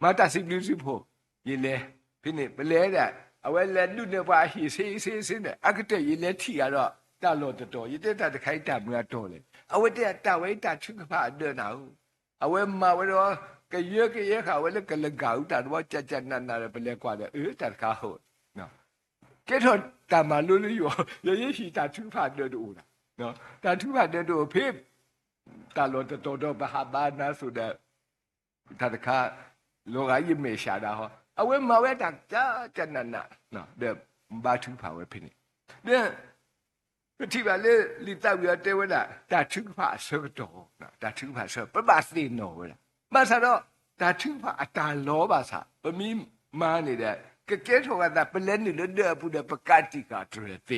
မၤတၢ်စံးဘျုးစံးဖှိၣ်, ယလဲၤ, ဖဲန့ၣ် ပလဲၤဒၣ်, အဝဲလဲၤဒုးနဲၣ်ပှၤအဟံၣ်ဆ့ဆ့ဆ့န့ၣ် အကတၢၢ်ယလဲၤထံၣ်အီၤဒီး တၢ်လီၢ်တတီၤ, ယတဲတၢ်တခါအံၤတၢ်မုာ်အတီၤလဲၣ်. အဝဲတဲတၢ်ဝဲအံၤတၢ်ထုကဖၣ်အဒၢးနၤဧၢ, အဝဲမၤဝဲဒီး ကယၢကယဲဃာ်ဝဲလၢကလၤဂၤအူ တၢ်တဘီကၠးကၠးနးနးဒီး ပလဲၤကွၢ်ဒီး အၢ တၢ်တခါဟီၣ် ကဲထီၣ်တၢ်မၤလိလၢယိာ်, ယဲယဟံၣ်တၢ်ထုကဖၣ်ဒၢးတအိၣ်, တၢ်ထုကဖၣ်ဒၢးတအိၣ်ဖဲ တၢ်လီၢ်တတီၤဒီးပဟးဘါနၤသိးဒီး တၢ်တခါ လီၤဂာ်ယမဲာ်ဆှးဒၣ်ဟီ, အဝဲမၤဝဲတၢ်ကၠးကၠးနးနး ဒီးဘါထုကဖၣ်ဝဲဖဲန့ၣ်, ဒီး ပထံၣ်ဘၣ်လၢလံာ်သးဝံၣ်အီၤတဲဝဲဒၣ် တၢ်ထုကဖၣ်အဆၢကတီၢ်, တၢ်ထုကဖၣ်အဆၢ ပဘၣ်သ့ၣ်နီၣ်ဝဲဒၣ်, ဘၣ်ဆၣ်ဒီး တၢ်ထုကဖၣ်အတၢ်လီၤဘၣ်ဆၣ် ပမ့ၢ်မၤန့ၣ်ဒီး ကကဲထီၣ်အသး ပလဲၤနုာ်လၢဒၢးအပူၤဒီး ပကးတံာ်ဃာ်တြဲၤသ့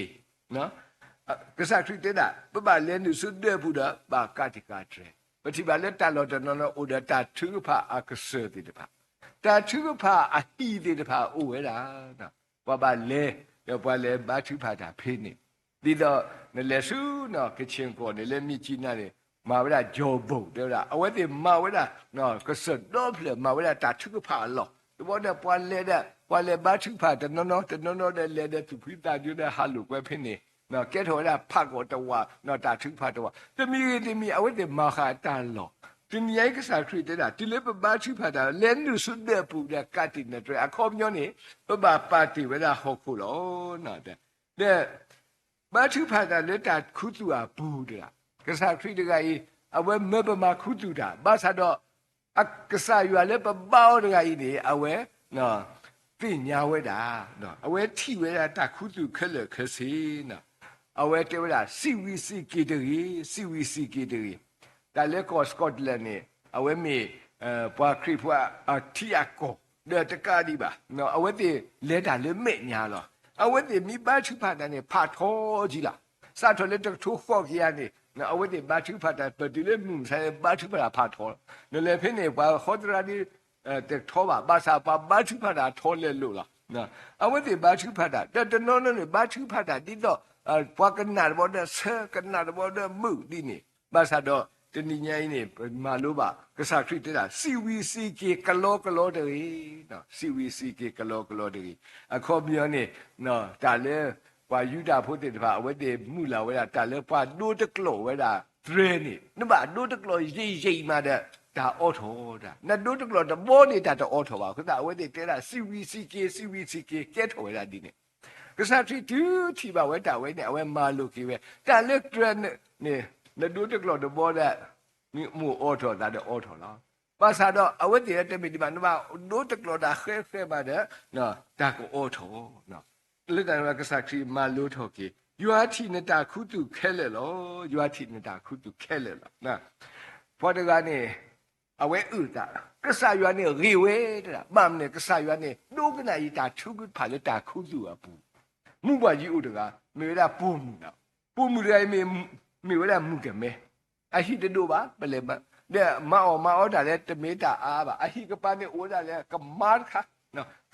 ကစၢ်ခရံာ်တဲဒၣ် ပဘၣ်လဲၤနုာ်ဆူဒၢးအပူၤဒီး ဘၣ်ကးတံာ်ဃာ်တြဲၤ, ပထံၣ်ဘၣ်လၢတၢ်လီၢ်တနီၤနီၤအိၣ်ဒီးတၢ်ထုကဖၣ်အကစၢၢ်သ့ၣ်တဖၣ်, တၢ်ထုကဖၣ်အဟံၣ်သ့ၣ်တဖၣ်အိၣ်ဝဲဒၣ်, ပှၤဘၣ်လဲၤ ဒီးပှၤလဲၤဘါထုကဖၣ်တၢ်ဖဲန့ၣ်, ဒ်သိးနလဲၤဆူနီၢ်ကဆ့ၣ်ကီၢ်န့ၣ် လၢမ့ၢ်ကၠံနါန့ၣ် မၤဝဲဒၣ်ကၠီၤဘိၣ်တဲဝဲဒၣ် အဝဲသ့ၣ်မၤဝဲဒၣ် ကစၢၢ်ဒီဖျၢၣ် မၤဝဲဒၣ်တၢ်ထုကဖၣ်အလီၢ်, တဘျီဒီးပှၤလဲၤဒီး ပှၤလဲၤဘါထုကဖၣ်တနီၤနီၤ တနီၤနီၤဒီးလဲၤဒီးသူၣ်ဖှံသးညီဒီးဟးလိာ်ကွဲဖဲန့ၣ် ကဲထီၣ်ဝဲဒၣ်ဖးကီၣ်တဝး, တၢ်ထုကဖၣ်တဝး, တမံၤဂ့ၤတမံၤ အဝဲသ့ၣ်မၤဃာ်တၢ်လီၢ်. တနံၤညါအံၤ ကစၢ်ခရံာ်တဲဒၣ် တုၤလၢပဘါထုကဖၣ်တၢ် လဲၤနုာ်ဆူဒၢးပူၤဒီး ကးတံာ်နၢၤတြဲၤ, အခီပညီန့ၣ် ပဘၣ်ပာ်တ့ၢ်ဝဲဒၣ်ဟီၣ်ခိၣ်လီၤ. ဒီး ဘါထုကဖၣ်တၢ်လၢတၢ်ခူသူၣ်အပူၤတဂၤ, ကစၢ်ခရံာ်တဂၤအံၤ အဝဲမၢပမၤခူသူၣ်တၢ်, ဘၣ်ဆၣ်ဒီး ကစၢ်ယွၤလၢပဘါအီၤတဂၤအံၤန့ၣ် အဝဲ သ့ၣ်ညါဝဲဒၣ်, အဝဲထံၣ်ဝဲဒၣ်တၢ်ခူသူၣ်ခဲလၢာ်ခဲဆ့, အဝဲတဲဝဲဒၣ် စံးဝံၤစံးက့ၤတဂ့ၤ, စံးဝံၤစံးက့ၤတဂ့ၤ. တၢ်လၢကီၢ် Scotland န့ၣ် အဝဲမ့ၢ် ပှၤခရံာ်ဖိအထံအကီၢ် ဒီးတကးဒံးဘၣ် အဝဲသ့ၣ်လဲၤတၢ်လၢမဲာ်ညါလီၤ. အဝဲသ့ၣ်မ့ၢ်ဘါထုကဖၣ်တၢ်န့ၣ် ဖးထီကံလီၤ. စးထီၣ်လၢတကထိဃိးကယၤန့ၣ် အဝဲသ့ၣ်ဘါထုကဖၣ်တၢ် ပတုၤလၢမုၢ်မဆါန့ၣ် ဘါထုကဖၣ်တၢ်ဖးထီလီၤ. နလဲၤဖဲန့ၣ် ပှၤဃီသရၣ်ဒ် တထီဘၣ်, ဘၣ်ဆၣ်ပှၤဘါထုကဖၣ်တၢ်ထီလဲၤလိာ်လီၤ. အဝဲသ့ၣ်ဘါထုကဖၣ်တၢ် ဒီးတနီၤနီၤန့ၣ် ဘါထုကဖၣ်တၢ်ဒ်သိး ပှၤကနၣ်တဘျီဒီးဆၢ ကနၣ်တဘျီဒီးမုာ်ဒ်န့ၣ်, ဘၣ်ဆၣ်ဒီးတနံၤညါအံၤန့ၣ် ပမၤလိဘၣ် ကစၢ်ခရံာ်တဲဒၣ် စံးဝံၤစံးက့ၤကလီကလီတဂ့ၤ, စံးဝံၤစံးက့ၤကလီကလီတဂ့ၤ. အခီပညီန့ၣ် တၢ်လၢ ပှၤယူဒၤဖိသ့ၣ်တဖၣ် အဝဲသ့ၣ်မုၢ်လၢ်ဝဲဒၣ် တၢ်လၢပှၤဒိတကျိာ်ဝဲဒၣ်သြဲန့ၣ် နဘၣ်ဒိတကျိာ်ယံာ်ယံာ်မးဒီး တၢ်အိးထီၣ်တၢ်, နဒိတကျိာ်တဘျီန့ၣ် တၢ်တအိးထီၣ်ဘၣ်. အဃိသတး အဝဲသ့ၣ်တဲဒၣ် စံးဝံၤစံးက့ၤ စံးဝံၤစံးက့ၤ ကဲထီၣ်ဝဲဒၣ်ဒ်န့ၣ် ကစၢ်ခရံာ်တုၤထံၣ်ဘၣ်ဝဲတၢ်ဝဲန့ၣ် အဝဲမၤလိာ်က့ၤဝဲ တၢ်လၢသြဲန့ၣ် နဒိတကျိာ်တဘျီဒီး မ့ၢ်အိးထီၣ်သးဒီးအိးထီၣ်လီၤ. ဘၣ်ဆၣ်ဒီးအဝဲသ့ၣ်တမ့ၢ်ဒံးဘၣ် နဘၣ်ဒိတကျိာ်တၢ်ဃဲဃဲမးဒီး တၢ်ကအိးထီၣ် လၢတၢ်န့ၣ်ကစၢ်ခရံာ်မၤလိထီၣ်က့ၤ ယွၤထံၣ်နတၢ်ခူသူၣ်ခဲလၢာ်လီၤ. ယွၤထံၣ်နတၢ်ခူသူၣ်ခဲလၢာ်လီၤ. ပှၤတဂၤန့ၣ် အဝဲအုၣ်သး, ကစၢ်ယွၤန့ၣ်ဂ့ၤဝဲတဒၣ်, ဘၣ်မနုၤ ကစၢ်ယွၤန့ၣ် ဒိကနၣ်အံၤတၢ်ထုကဖၣ်လၢတၢ်ခူသူၣ်အပူၤ, မူဘၣ်ယံၤအိၣ်တဂၤ မ့ၢ်ဝဲဒၣ်ပိာ်မုၣ်လီၤ. ပိာ်မုၣ်တဂၤအံၤ မ့ၢ်ဝဲဒၣ်မုၣ်ကမဲ, အဟံၣ်တဒိၣ်ဘၣ်, ပလဲၤမၤ, ဒီးမၤအီၣ်မၤအီတၢ်လၢတမ့ၢ်တၢ်အါဘၣ်, အဟံၣ်ကပၤန့ၣ်အိၣ်ဝဲဒၣ်လၢကမါတခါ,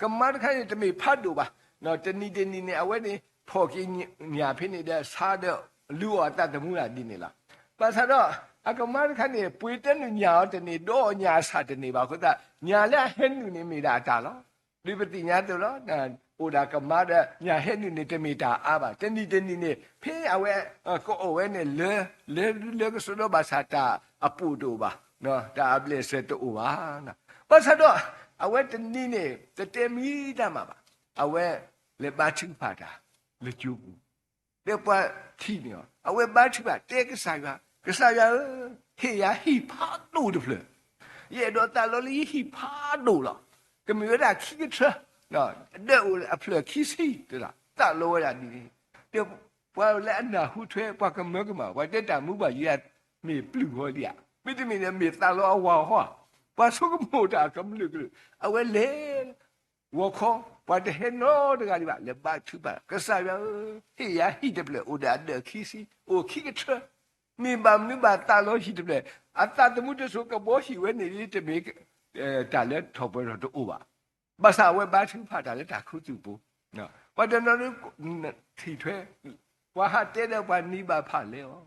ကမါတခါန့ၣ် တမ့ၢ်ဖးဒိၣ်ဘၣ်, တနံၤတနံၤန့ၣ် အဝဲန့ၣ် ဖီၣ်က့ၤညၣ်ဖဲန့ၣ်ဒီးဆါဒီးလူၤအီၣ်အသးသမူဒ်န့ၣ်လီၤ. ဘၣ်ဆၣ်ဒီး အကမါတခါန့ၣ် ပှ့ၤတနုာ်ညၣ်အီၤတန့ၢ် ဒီးအီၣ်ညၣ်အဆၣ်တန့ၢ်ဘၣ်အဃိသတး ညၣ်လၢအဟဲနုာ်န့ၣ်မ့ၢ်ဒၣ်အတၢ်လီၤ. ဒ်ပသ့ၣ်ညါအသိးလီၤ, အိၣ်ဒၣ်ကမါဒီးညၣ်ဟဲနုာ်န့ၣ် တမ့ၢ်တၢ်အါဘၣ်, တနံၤတနံၤန့ၣ် ဖဲအဝဲ ကအီၣ်ဝဲန့ၣ် လၢ လၢ လၢကစီဒီဘၣ်ဆၣ်တၢ်အပိာ်တအိၣ်ဘၣ်, တၢ်အဘျဲၣ်စဲၤတအိၣ်ဘၣ်. ဘၣ်ဆၣ်ဒီး အဝဲတနံၤန့ၣ် တတဲမံၤတၢ်မးဘၣ်, အဝဲလဲၤဘါထုကဖၣ်တၢ် လၢကၠိပူၤ ဒီးပှၤထံၣ်န့ၢ်အီၤ, အဝဲဘါထုကဖၣ်တဲကစၢ်ယွၤ, ကစၢ်ယွၤဧၢ, ဟ့ၣ်ယၤဟံၣ်ဖးဒိၣ်တဖျၢၣ်, ယအဲၣ်ဒိးသးလီလၢယဟံၣ်ဖးဒိၣ်လီၤ. ကမ့ၢ်ဝဲဒၣ်ခံကထၢ, ဒၢးအိၣ်အဖျၢၣ်ခံဆံတဒၣ်, သးလီဝဲဒၣ်ဒ်န့ၣ်, ဒီးပှၤလၢအနၢ်ဟူထွဲ ပှၤကမၢကမၣ်, ပှၤတဲတၢ်မူဘၣ်ယံၤ မ့ၢ်ပျုၢ်ဃီလံဧါ, မ့တမ့ၢ်န့ၣ် မ့ၢ်သးလီအဝၤဟီဧါ, ပှၤဆိကမိၣ်တၢ်ကမျၢၢ်ကလုာ်, အဝဲလဲၤ ဂီၤခီ, ပှၤတဟဲနီတဂၤဒံးဘၣ်, လဲၤဘါထုကဖၣ်, ကစၢ်ယွၤဧၢ, ဟ့ၣ်ယၤဟံၣ်တဖျၢၣ် အိၣ်ဒီးအဒၢးခံဆံ, အိၣ်ခံကထၢ, မ့ၢ်ဘၣ်မနုၤဘၣ်သးလီဟံၣ်တဖျၢၣ်, အသးသမူတစိၤကဘှီဟံၣ်ဝဲန့ၣ် တမ့ၢ်တၢ်လၢထီၣ်ပှဲၤထီၣ်တအိၣ်ဘၣ်. ဘၣ်ဆၣ်အဝဲဘါထုကဖၣ်တၢ်လၢတၢ်ခူသူၣ်ပူၤ, ပှၤတနီၤနီၤထံၣ်ထွဲ ပှၤဟးတဲဒီးပှၤနံၤဘၣ်ဖၣ်လဲအီၤ,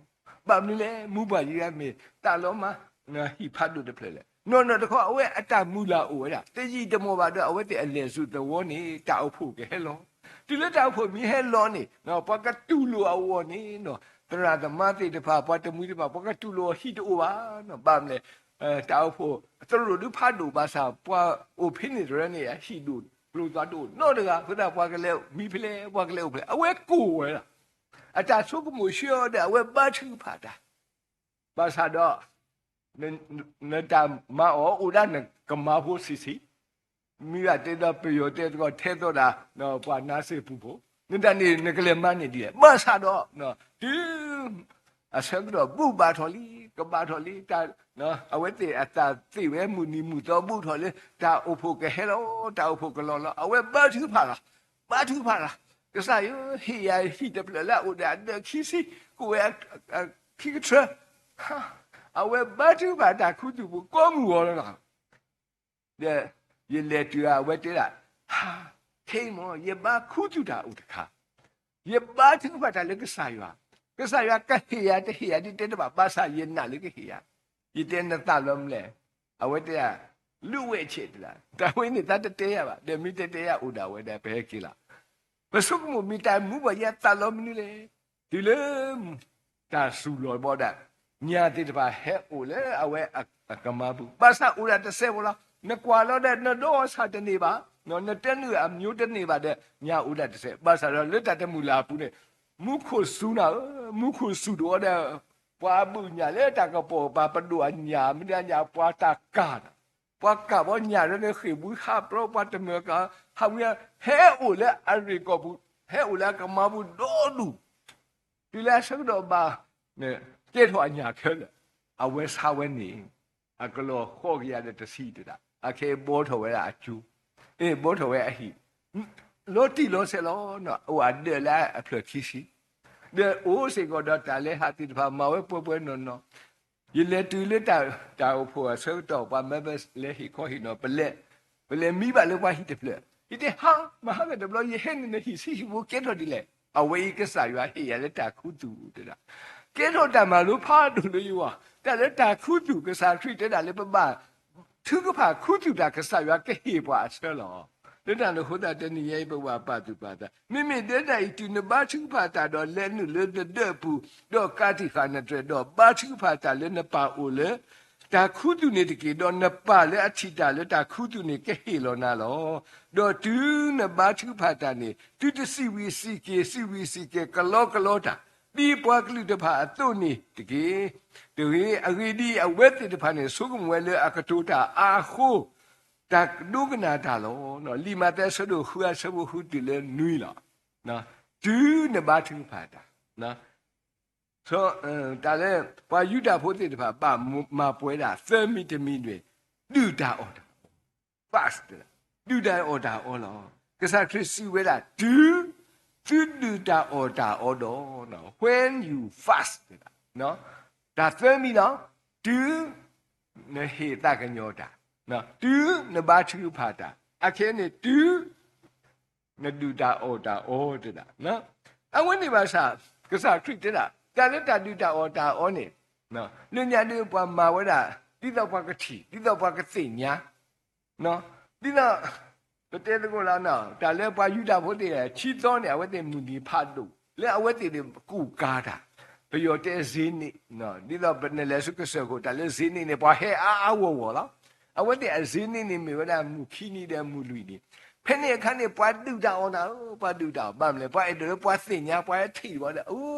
ဘၣ်မနုၤလဲၣ်, မူဘၣ်ယံၤမ့ၢ်သးလီမး ဟံၣ်ဖးဒိၣ်တဖျၢၣ်လဲၣ်. နီၢ်နီၢ်တခီ အဝဲအတၢ်မုၢ်လၢ်အိၣ်ဝဲဒၣ် တယံာ်တမီၢ်ဘၣ်ဒီး အဝဲသ့ၣ်အလဲၤဆူသဝီန့ၣ် တၢ်အိၣ်ဖှိၣ်ကဟဲလီၤ. တုၤလၢတၢ်အိၣ်ဖှိၣ်မ့ၢ်ဟဲလီၤန့ၣ် ပှၤကတူၢ်လိာ်အဂီၢ်န့ၣ် သရၣ်သမါသ့ၣ်တဖၣ် ပှၤတမှံၤတဖၣ် ပှၤကတူၢ်လိာ်အဟံၣ်တအိၣ်ဘၣ်. ဘၣ်မနုၤလဲၣ်, တၢ်အိၣ်ဖှိၣ်သရိာ်ဒုးဖးဒိၣ်ဘၣ်ဆၣ် ပှၤအိၣ်ဖဲန့ၣ်တရၢန့ၣ် အဟံၣ်ဒိၣ်ကျိၤသွါတအိၣ်နီတဂၤအဃိသတး ပှၤကလဲၤမံဖဲလဲၣ် ပှၤကလဲၤအိၣ်ဖဲလဲၣ် အဝဲကိၢ်ဝဲဒၣ် အတၢ်ဆိကမိၣ်ဆှၢအီၤဒီး အဝဲဘါထုကဖၣ်တၢ်, ဘၣ်ဆၣ်ဒီး နတၢ်မၤအီၣ်အိၣ်ဒၣ်နကမၤဖိဆံးဆံး, မ့ၢ်ဘၣ်တဲဒီးပယီၤတဲသကိးထဲသိးဒၣ် ပှၤနါစ့ၢ်ပူၤဖိ, နတၢ်န့ၣ်နကလဲၤမၤန့ၢ်ဒ်လဲၣ်. ဘၣ်ဆၣ်ဒီး တုၤ အဆၢကတီၢ်ဘူးဘၣ်ထီၣ်လံ ကဘၣ်ထီၣ်လံ အဝဲသ့ၣ်အသးသ့ၣ်ဝဲမုၢ်နံၤမုၢ်သီဘူးထီၣ်လံ တၢ်အိၣ်ဖှိၣ်ကဟဲလီၤ တၢ်အိၣ်ဖှိၣ်ကလီၤလီၤ အဝဲဘါထုကဖၣ်လီၤ. ဘါထုကဖၣ်လီၤ. ကစၢ်ယွၤဧၢ, ဟ့ၣ်ယၤဟံၣ်တဖျၢၣ်လၢအအိၣ်ဒီးအဒၢးခံဆံ, ကအိၣ်ဝဲခံကထၢ, အဝဲဘါထုကဖၣ်တၢ်ခူသူၣ်ပူၤကိးမုၢ်ဂီၤလီၤ. ဒီး ယလဲၤတုၤအဝဲတဲဒၣ်, ခဲအံၤမ့ၢ် ယဘါခူသူၣ်တၢ်အိၣ်တခါ, ယဘါထုကဖၣ်တၢ်လၢကစၢ်ယွၤ, ကစၢ်ယွၤကဟ့ၣ်ယၤတဟ့ၣ်ယၤဒ်တဲတဘၣ် ဘၣ်ဆၣ်ယနာ်လၢကဟ့ၣ်ယၤ, ယတဲနသးလီမနုၤလဲၣ်. အဝဲတဲဒၣ် လုၢ်ဝဲၢ်ဆဲးတဒၣ် တၢ်ဝဲန့ၣ်သးတတဲယၤဘၣ် ဒီးမ့ၢ်တတဲယၤအိၣ်ဒၣ်ဝဲဒၣ်ပဟဲက့ၤလီၤ. ပဆိကမိၣ်မ့ၢ်တၢ်မူဘၣ်ယၤသးလီမနုၤလဲၣ်. တုၤလၢတၢ်စူၤလီၤဘီဒၣ်, ညၣ်သ့ၣ်တဖၣ်ဟဲအိၣ်လၢအဝဲအကမါပူၤ, ဘၣ်ဆၣ်အိၣ်ဒၣ်တစဲးဖိလီၤ. နကွၢ်လီၤဒီး နဒီးအီၣ်ဆၣ်တန့ၢ်ဘၣ်, နတဲနုာ်အမျိုးတန့ၢ်ဘၣ်ဒီး ညၣ်အိၣ်ဒၣ်တစဲး. ဘၣ်ဆၣ်ဒီးလၢတၢ်တမုာ်လၢ်အပူၤန့ၣ်, မူခိၣ်စူၤနၤဧၢ, မူခိၣ်စူၤတအိၣ်ဒီး ပှၤအဘုၣ်ညၣ်လၢတၢ်ကပီၤပၤ ပဒိၣ်အညၣ် မ့ၢ်ဒၣ်ညၣ်ပှၤတၢ်ကၢ်, ပှၤကၢ်ဘီညၣ်လၢနဃ့ၢ်ဘုဟးပြီ ပှၤတမၢကၢ် ဟးဝံၤ ဟဲအိၣ်လၢအရ့ၣ်ကီၢ်ပူၤ, ဟဲအိၣ်လၢအကမါပူၤဒီဒူၣ်, တုၤလၢအဆၢကတီၢ်ဘၣ် ကဲထီၣ်အညၣ်ခဲလၢာ်, အဝဲဆါဝဲန့ၣ် အကလီၤဃီကယၤဒီးတဆံတဒၣ်, အခဲအံၤဘီထီၣ်ဝဲဒၣ်အကၠိ, အ့ၣ်ဘီထီၣ်ဝဲအဟံၣ်, လီၤတံၢ်လီၤဆဲးလီၤ, အိၣ်အဒၢးလၢအဖျၢၣ်ခံဆံ, ဒီးအိၣ်စ့ၢ်ကီးဒီးတၢ်လဲၤဟးသ့ၣ်တဖၣ် မၤဝဲပှဲၤပှဲၤနီၢ်နီၢ်, ယလဲၤတုၤလၢတၢ်အိၣ်ဖှိၣ်အဆၢကတီၢ် ပှၤမၢပလဲၤဟ့ၣ်ခီဟ့ၣ်နီၤ ပလဲၤ, ပလဲၤမံဘၣ်လၢပှၤဟံၣ်တဖျၢၣ်, ယတဲဟါ, မဟါကတဘျီ ယဟဲန့ၣ်နဟံၣ်ဆံဟံၣ်ဖိကဲထီၣ်ဒ်လဲၣ်. အဝဲအံၤကစၢ်ယွၤဟ့ၣ်ယၤလၢတၢ်ခူသူၣ်တဒၣ်, ကဲထီၣ်တၢ်မၤလိဖးဒိၣ်လၢယဂီၢ်, တၢ်လၢတၢ်ခူသူၣ် ကစၢ်ခရံာ်တဲဒၣ်လၢပဘၣ် ထုကဖၣ်ခူသူၣ်တၢ် ကစၢ်ယွၤကဟ့ၣ်ပှၤအဆၢလီၤ. လၢတၢ်န့ၣ်အဃိသတး တနံၤညါအံၤ ပဝဲပာ်သူၣ်ပာ်သး, မ့မ့ၢ်ဒ်န့ၣ်အံၤ တုၤနဘါထုကဖၣ်တၢ်ဒီး လဲၤနုာ်လၢနဒၢးပူၤ, ဒီးကးတံာ်ဃာ်နတြဲၤ, ဒီးဘါထုကဖၣ်တၢ်လၢနပၢ်အိၣ်လၢ တၢ်ခူသူၣ်န့ၣ်တက့ၢ်. ဒီးနပၢ်လၢအထံၣ်တၢ်လၢတၢ်ခူသူၣ်န့ၣ် ကဟ့ၣ်လီၤနၤလီၤ. ဒီးတုၤနဘါထုကဖၣ်တၢ်န့ၣ် သုတစံးဝံၤစံးက့ၤ, စံးဝံၤစံးက့ၤ ကလီကလီတၢ်, ဒ်ပှၤကလုာ်တဖၣ်အသိးန့ၣ်တက့ၢ်. တဂ့ၤ, အဂ့ၢ်ဒ်အံၤ, အဝဲသ့ၣ်တဖၣ်န့ၣ် ဆိကမိၣ်ဝဲလၢအကတိၤတၢ်အါအဃိ တၢ်ဒိကနၣ်တၢ်လီၤ. လံာ်မးသဲအဆၢဒိၣ်ဃု အဆၢဖိဃုတုၤလၢနွံလီၤ. တုၤနဘါထုကဖၣ်တၢ်, တၢ်လၢ ပှၤယူဒၤဖိသ့ၣ်တဖၣ်ဘၣ်မၤပှဲၤဒၣ်သၢမံၤတမံၤန့ၣ်, ဒုၣ်တၢ်အီၣ်တၢ်အီ, fast, ဒုၣ်တၢ်အီၣ်တၢ်အီလီၤ. ကစၢ်ခရံာ်စံးဝဲဒၣ် တုၤသုဒုၣ်တၢ်အီၣ်တၢ်အီဒီး, when you fast, တၢ်သၢမံၤလီၤ. တုၤနဟ့ၣ်သးကညီၤတၢ်, တုၤနဘါထုကဖၣ်တၢ်, အခဲအံၤန့ၣ် တုၤ နဒုၣ်တၢ်အီၣ်တၢ်အီတဒၣ်. အဝဲန့ၣ်ဘၣ်ဆၣ် ကစၢ်ခရံာ်တဲဒၣ် တၢ်လၢတၢ်ဒုၣ်တၢ်အီၣ်တၢ်အီန့ၣ်, လၢညါဒ်ပှၤမၤဝဲဒၣ် ဒ်သိးပှၤကထံၣ် ဒ်သိးပှၤကသ့ၣ်ညါ, ဒ်သိး ပတဲသကိးလီၤ, တၢ်လၢပှၤယူဒၤဖိသ့ၣ် ခံသီန့ၣ် အဝဲသ့ၣ်မုၢ်နံၤဖးဒိၣ် လၢအဝဲသ့ၣ်န့ၣ်ကူၣ်ကၤတၢ်, ပယီၤတဲဈေးန့ၣ်, ဒ်သိးပနလဲၤဆူကစၢၢ်ခိၣ် တၢ်လၢဈေးန့ၣ်န့ၣ် ပှၤဟဲအါအါဂီၢ်ဂီၢ်လီၤ. အဝဲသ့ၣ်အဈေးန့ၣ်န့ၣ် မ့ၢ်ဝဲဒၣ်မုၢ်ခံနံၤဒီးမုၢ်လွံၢ်နံၤ, ဖဲန့ၣ်အခါန့ၣ် ပှၤဒုၣ်တၢ်အီၣ်နၤဧၢ, ပှၤဒုၣ်တၢ်အီၣ် ဘၣ်မနုၤလဲၣ်, ပှၤအဲၣ်ဒိးလၢပှၤသ့ၣ်ညါ ပှၤထံၣ်ဝဲ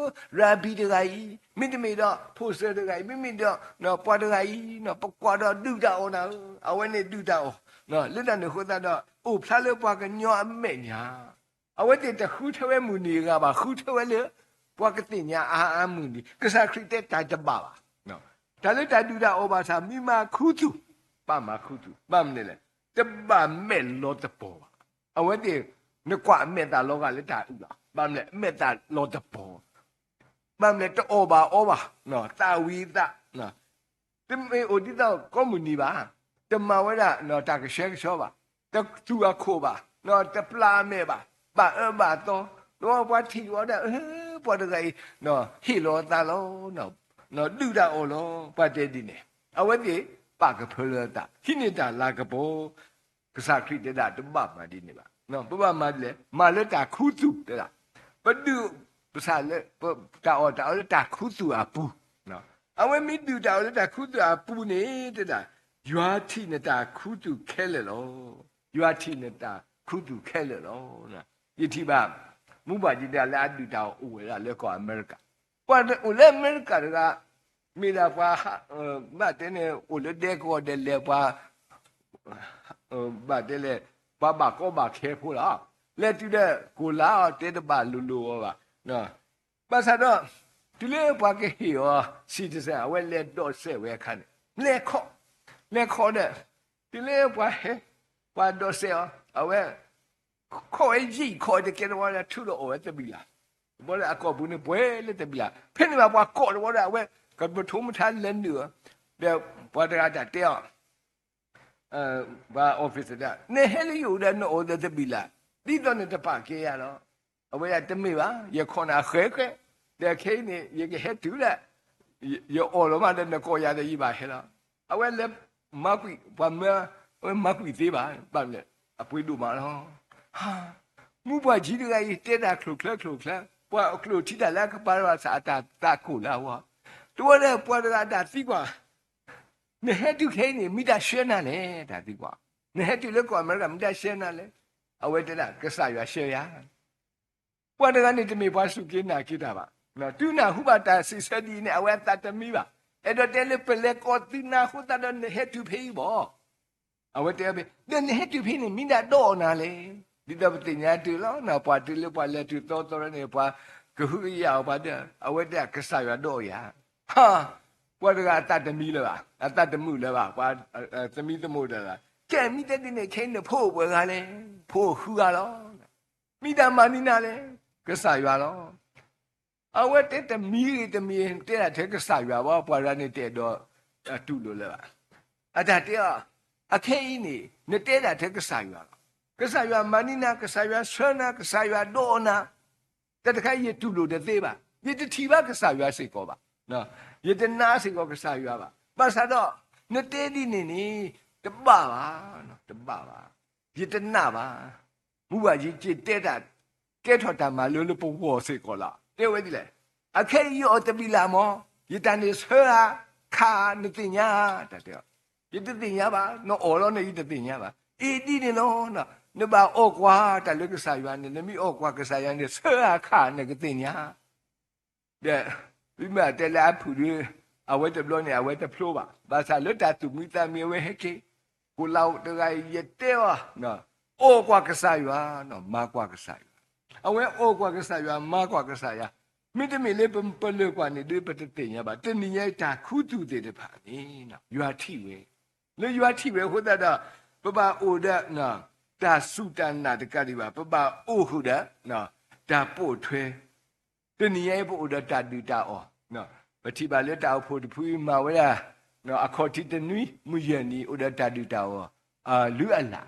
ဒီး အိ ရၤဘံတဂၤအံၤ, မ့တမ့ၢ်ဒီး ဖိစၢၤတဂၤအံၤ, မ့မ့ၢ်ဒီး ပှၤတဂၤအံၤ ပကွၢ်ဒီးဒုၣ်တၢ်အီၣ်နၤဧၢ, အဝဲန့ၣ်ဒုၣ်တၢ်အီၣ်, လၢတၢ်န့ၣ်အဃိသတးဒီး အိၣ်ဖျါလၢပှၤကညီအမဲာ်ညါ အဝဲသ့ၣ်တဃုထၢဝဲမုၢ်နံၤအဂၤဘၣ်, ဃုထၢဝဲလၢ ပှၤကသ့ၣ်ညါအါအါမုၢ်နံၤ, ကစၢ်ခရံာ်တဲတၢ်တဘၣ်ဘၣ်. တၢ်လၢတၢ်ဒုၣ်တၢ်အီၣ်ဘၣ်ဆၣ် မ့ၢ်မၤခူသူၣ်, ဘၣ်မၤခူသူၣ်, ဘၣ်မနုၤလဲၣ်, တဘၣ်မဲာ်လီၤတပီၤဘၣ်. အဝဲသ့ၣ် နကွၢ်အမဲာ်သၣ်လီၤဂာ်လၢတၢ်အုၣ်လီၤ, ဘၣ်မနုၤလဲၣ်, အမဲာ်သၣ်လီၤတပီၤ, ဘၣ်မနုၤလဲၣ်, တအီၣ်ဘၣ်အီဘၣ်, သးဝံၤသး တမ့ၢ်အိၣ်ဒ်သိးကိးမုၢ်နံၤဘၣ်, တမၤဝဲဒၣ် တၢ်ကဆှဲကဆှီဘၣ်, တသူၣ်အခိၣ်ဘၣ်, တပျၢ်အမဲာ်ဘၣ်, ဘၣ်အၢဘၣ်သီ, ဒီးပှၤထံၣ်ဝဲဒၣ် ပှၤတဂၤအံၤ ဟ့ၣ်လီၤအသးလီၤ, ဒုၣ်တၢ်အီၣ်လီၤ, ပှၤတဲဒ်န့ၣ်, အဝဲသ့ၣ်ပာ်ကဖၢလၢအသး ဟံးန့ၢ်တၢ်လၤကပီၤ ကစၢ်ခရံာ်တဲဒၣ်တဘၣ်မၤဒ်န့ၣ်ဘၣ်. ပဘၣ်မၤဒ်လဲၣ်, မၤလၢတၢ်ခူသူၣ်တဲဒၣ်, ပဒုၣ်ပသးလၢ တၢ်အီၣ်တၢ်အီလၢတၢ်ခူသူၣ်အပူၤ, အဝဲမ့ၢ်ဒုၣ်တၢ်အီၣ်လၢတၢ်ခူသူၣ်အပူၤန့ၣ်တဲဒၣ်, ယွၤထံၣ်နတၢ်ခူသူၣ်ခဲလၢာ်လီၤ. ယွၤထံၣ်နတၢ်ခူသူၣ်ခဲလၢာ်လီၤ. ယထံၣ်ဘၣ် မူဘၣ်ယံၤဒၣ်လၢအဒုၣ်တၢ်အီၣ်အိၣ်ဝဲဒၣ်လၢကီၢ်အမဲရကၤ, ပှၤအိၣ်လၢအမဲရကၤတဂၤ မ့ၢ်ဒၣ်ပှၤ ဘၣ်တဲန့ၣ် အိၣ်လၢဒဲကဝီၤဒဲးလဲၤပှၤ ဘၣ်တဲလဲၣ် ပှၤဘၣ်ကီဘၣ်ခဲဖိလီၤ. လဲၤတုၤဒီး ကိၢ်လါအီၤ တဲတဘၣ်လိၤလိၤအီၤဘၣ်. ဘၣ်ဆၣ်ဒီး တုၤလၢပှၤကဟ့ၣ်အီၤ citizen အဝဲလဲၤဒိးစဲးဝဲအခါန့ၣ် လဲၤခီ, လဲၤခီဒီး တုၤလၢပှၤဟဲ ပှၤဒိးစဲးအီၤ အဝဲ ခီဝဲယံာ်ခီတကဲတဝီဒီး ထုးဒီးအီၣ်ဝဲသဘံၣ်လၢ်, ဘီဒီးအကိာ်ပူၤန့ၣ်ပှဲၤလၢသဘံၣ်လၢ်, ဖဲန့ၣ်ဘၣ်ပှၤကိးတဝီဒီး အဝဲကပထိမထါလဲၤနုာ်အီၤ, ဒီးပှၤတဂၤတၢ်တဲအီၤ ပှၤ officer ဒၣ် နဟဲလၢယအိၣ်ဒီးနအီၣ်ဒီးသဘံၣ်လၢ်, ဒ်သိးနတပာ်ကဲယၤလီၤ. အဝဲဒၣ်တမ့ၢ်ဘၣ်, ယခိးနၤဃဲဃဲ, ဒီးခဲအံၤန့ၣ် ယကဟဲတုၤလၢ ယအီၣ်လီၤမးဒီးနကိးယၤဒီးယဘၣ်ဟဲလီၤ. အဝဲလဲၤမၤကွံာ် ပှၤမၢ အဝဲမၤကွံာ်သ့ဘၣ်, ဘၣ်မနုၤလဲၣ် အပှ့ၤဒိၣ်မးလီၤ. မူပှၤကၠံတဂၤအံၤ တဲတၢ်ချိၣ်ချၢချိၣ်ချၢ ပှၤအကျိာ်ထံတၢ်လၢအကပၤဘၣ်ဆၣ်အတၢ်သးကိၢ်လၢအဂီၢ်, တဝဲဒီးပှၤတဂၤအတၢ်သံကွၢ်, နဟဲတုၤခဲအံၤန့ၣ် မ့ၢ်တၢ်ဆှၢနၤလဲၣ် တၢ်သံကွၢ်, နဟဲတုၤလၢကီၢ်အမဲရကၤ မ့ၢ်တၢ်ဆှၢနၤလဲၣ်. အဝဲတဲဒၣ် ကစၢ်ယွၤဆှၢယၤ ပှၤတဂၤန့ၣ်တမ့ၢ်ပှၤစူၢ်က့ၤနာ်က့ၤတၢ်ဘၣ်. တုၤနၢ်ဟူဘၣ်တၢ်စံးဆၢဒ်အံၤန့ၣ် အဝဲအသးတမံဘၣ်. အဲၣ်ဒိးတဲလၢပလဲၤကိးသုနၤအဃိသတးဒီး နဟဲတုၤဖဲအံၤဘၣ်. အဝဲတဲဖဲ ဒီးနဟဲတုၤဖဲန့ၣ် မ့ၢ်ဒၣ်ဒိးနၤလဲၣ်. ဒ်သိးပသ့ၣ်ညါတုၤလီၤ ပှၤတုၤလၢပှၤလဲၤတုၤသီသီန့ၣ် ပှၤကဟုကယာ်အီၤပှၤဒီး အဝဲတဲကစၢ်ယွၤဒိးယၤ ဟါ, ပှၤတဂၤအသးတမံလၢၤဘၣ်, အသးတမုာ်လၢၤဘၣ်, ပှၤသမံသမိးတၢ်လၢၤ, ကဲမ့ၢ်တဲဒ်န့ၣ် ခဲအံၤန့ၣ် ဖိအိၣ်ပှဲၤဂၤလဲၣ်, ဖိအိၣ်ဃုဂၤလီၤ. မ့ၢ်တၢ်မၤန့ၢ်နၤလဲၣ်, ကစၢ်ယွၤလီၤ. အဝဲတဲတမံဂ့ၤတမံၤ တဲဒၣ်ထဲကစၢ်ယွၤဘၣ်, ပှၤတဂၤန့ၣ်တအဲၣ်ဒိးတူၢ်လိာ်လၢၤဘၣ်. အတၢ်တဲအီၤ, အခဲအံၤန့ၣ် နတဲဒၣ်ထဲကစၢ်ယွၤလီၤ. ကစၢ်ယွၤမၤန့ၢ်နၤ, ကစၢ်ယွၤဆှၢနၤ, ကစၢ်ယွၤဒိးနၤ, တၢ်တခါအံၤယတူၢ်လိာ်တသ့ဘၣ်, ယတထံၣ်ဘၣ်ကစၢ်ယွၤစ့ၢ်ကီးဘၣ်, ယတနာ်စ့ၢ်ကီးကစၢ်ယွၤဘၣ်. ဘၣ်ဆၣ်ဒီး နတဲဒ်န့ၣ်န့ၣ် တဘၣ်ဘၣ်, တဘၣ်ဘၣ်. ယတနာ်ဘၣ်. မုၢ်ဘၣ်ယက့ၤတဲတၢ် ကဲထီၣ်တၢ်မၤလိလၢပဂီၢ်စ့ၢ်ကီးလီၤ. တဲဝဲဒ်လဲၣ်, အခဲအံၤယအီၣ်တဘ့ၣ်လၢ်မး, ယတၢ်န့ၣ်ဆၢဧါ, ခးဧါ, နသ့ၣ်ညါဧါ, တၢ်တဲအီၤ. ယတသ့ၣ်ညါဘၣ်, နအီၣ်လီၤန့ၣ် ယတသ့ၣ်ညါဘၣ်. အ့ၣ်ဒ်န့ၣ်လီၤ, နဘၣ်အီၣ်ကွၢ်တၢ်လၢကစၢ်ယွၤန့ၣ်, နမ့ၢ်အီၣ်ကွၢ်ကစၢ်ယွၤန့ၣ် ဆၢဧါခးဧါ နကသ့ၣ်ညါ ဒီး မ့ၢ်တဲလၢအဖုၣ်ဒီး အဝဲတဘျီန့ၣ် အဝဲတဖျိဘၣ်. ဘၣ်ဆၣ်လၢတၢ်သူၣ်မံသးမံအဝဲဟဲက့ၤ, ကိးလါတဂၤအံၤ ယတဲအီၤ, အီၣ်ကွၢ်ကစၢ်ယွၤ, မၤကွၢ်ကစၢ်ယွၤ, အဝဲအီၣ်ကွၢ်ကစၢ်ယွၤ, မၤကွၢ်ကစၢ်ယွၤ, မ့တမ့ၢ်လၢပပလၢၢ်ကွၢ်န့ၣ်ဒီး ပတသ့ၣ်ညါဘၣ်. တနံၤညါအံၤတၢ်ခူသူၣ်သ့ၣ်တဖၣ်န့ၣ် ယွၤထံၣ်ဝဲ, လၢယွၤထံၣ်ဝဲအဃိသတးဒီး ပဘၣ်အိၣ်ဒီး တၢ်စူၢ်တၢ်နာ်တကးဒံးဘၣ်, ပဘၣ်အိၣ်ဃုာ်ဒီး တၢ်ပိာ်ထွဲ တနံၤညါအံၤပအိၣ်ဒီးတၢ်ဒုၣ်တၢ်အီၣ်, ပထံၣ်ဘၣ်လၢတၢ်အိၣ်ဖှိၣ်တဖုအံၤမၤဝဲဒၣ် အခီၣ်ထံးတနွံမုၢ်ယဲၢ်နံၤ အိၣ်ဒီးတၢ်ဒုၣ်တၢ်အီၣ် အလုၢ်အလၢ်,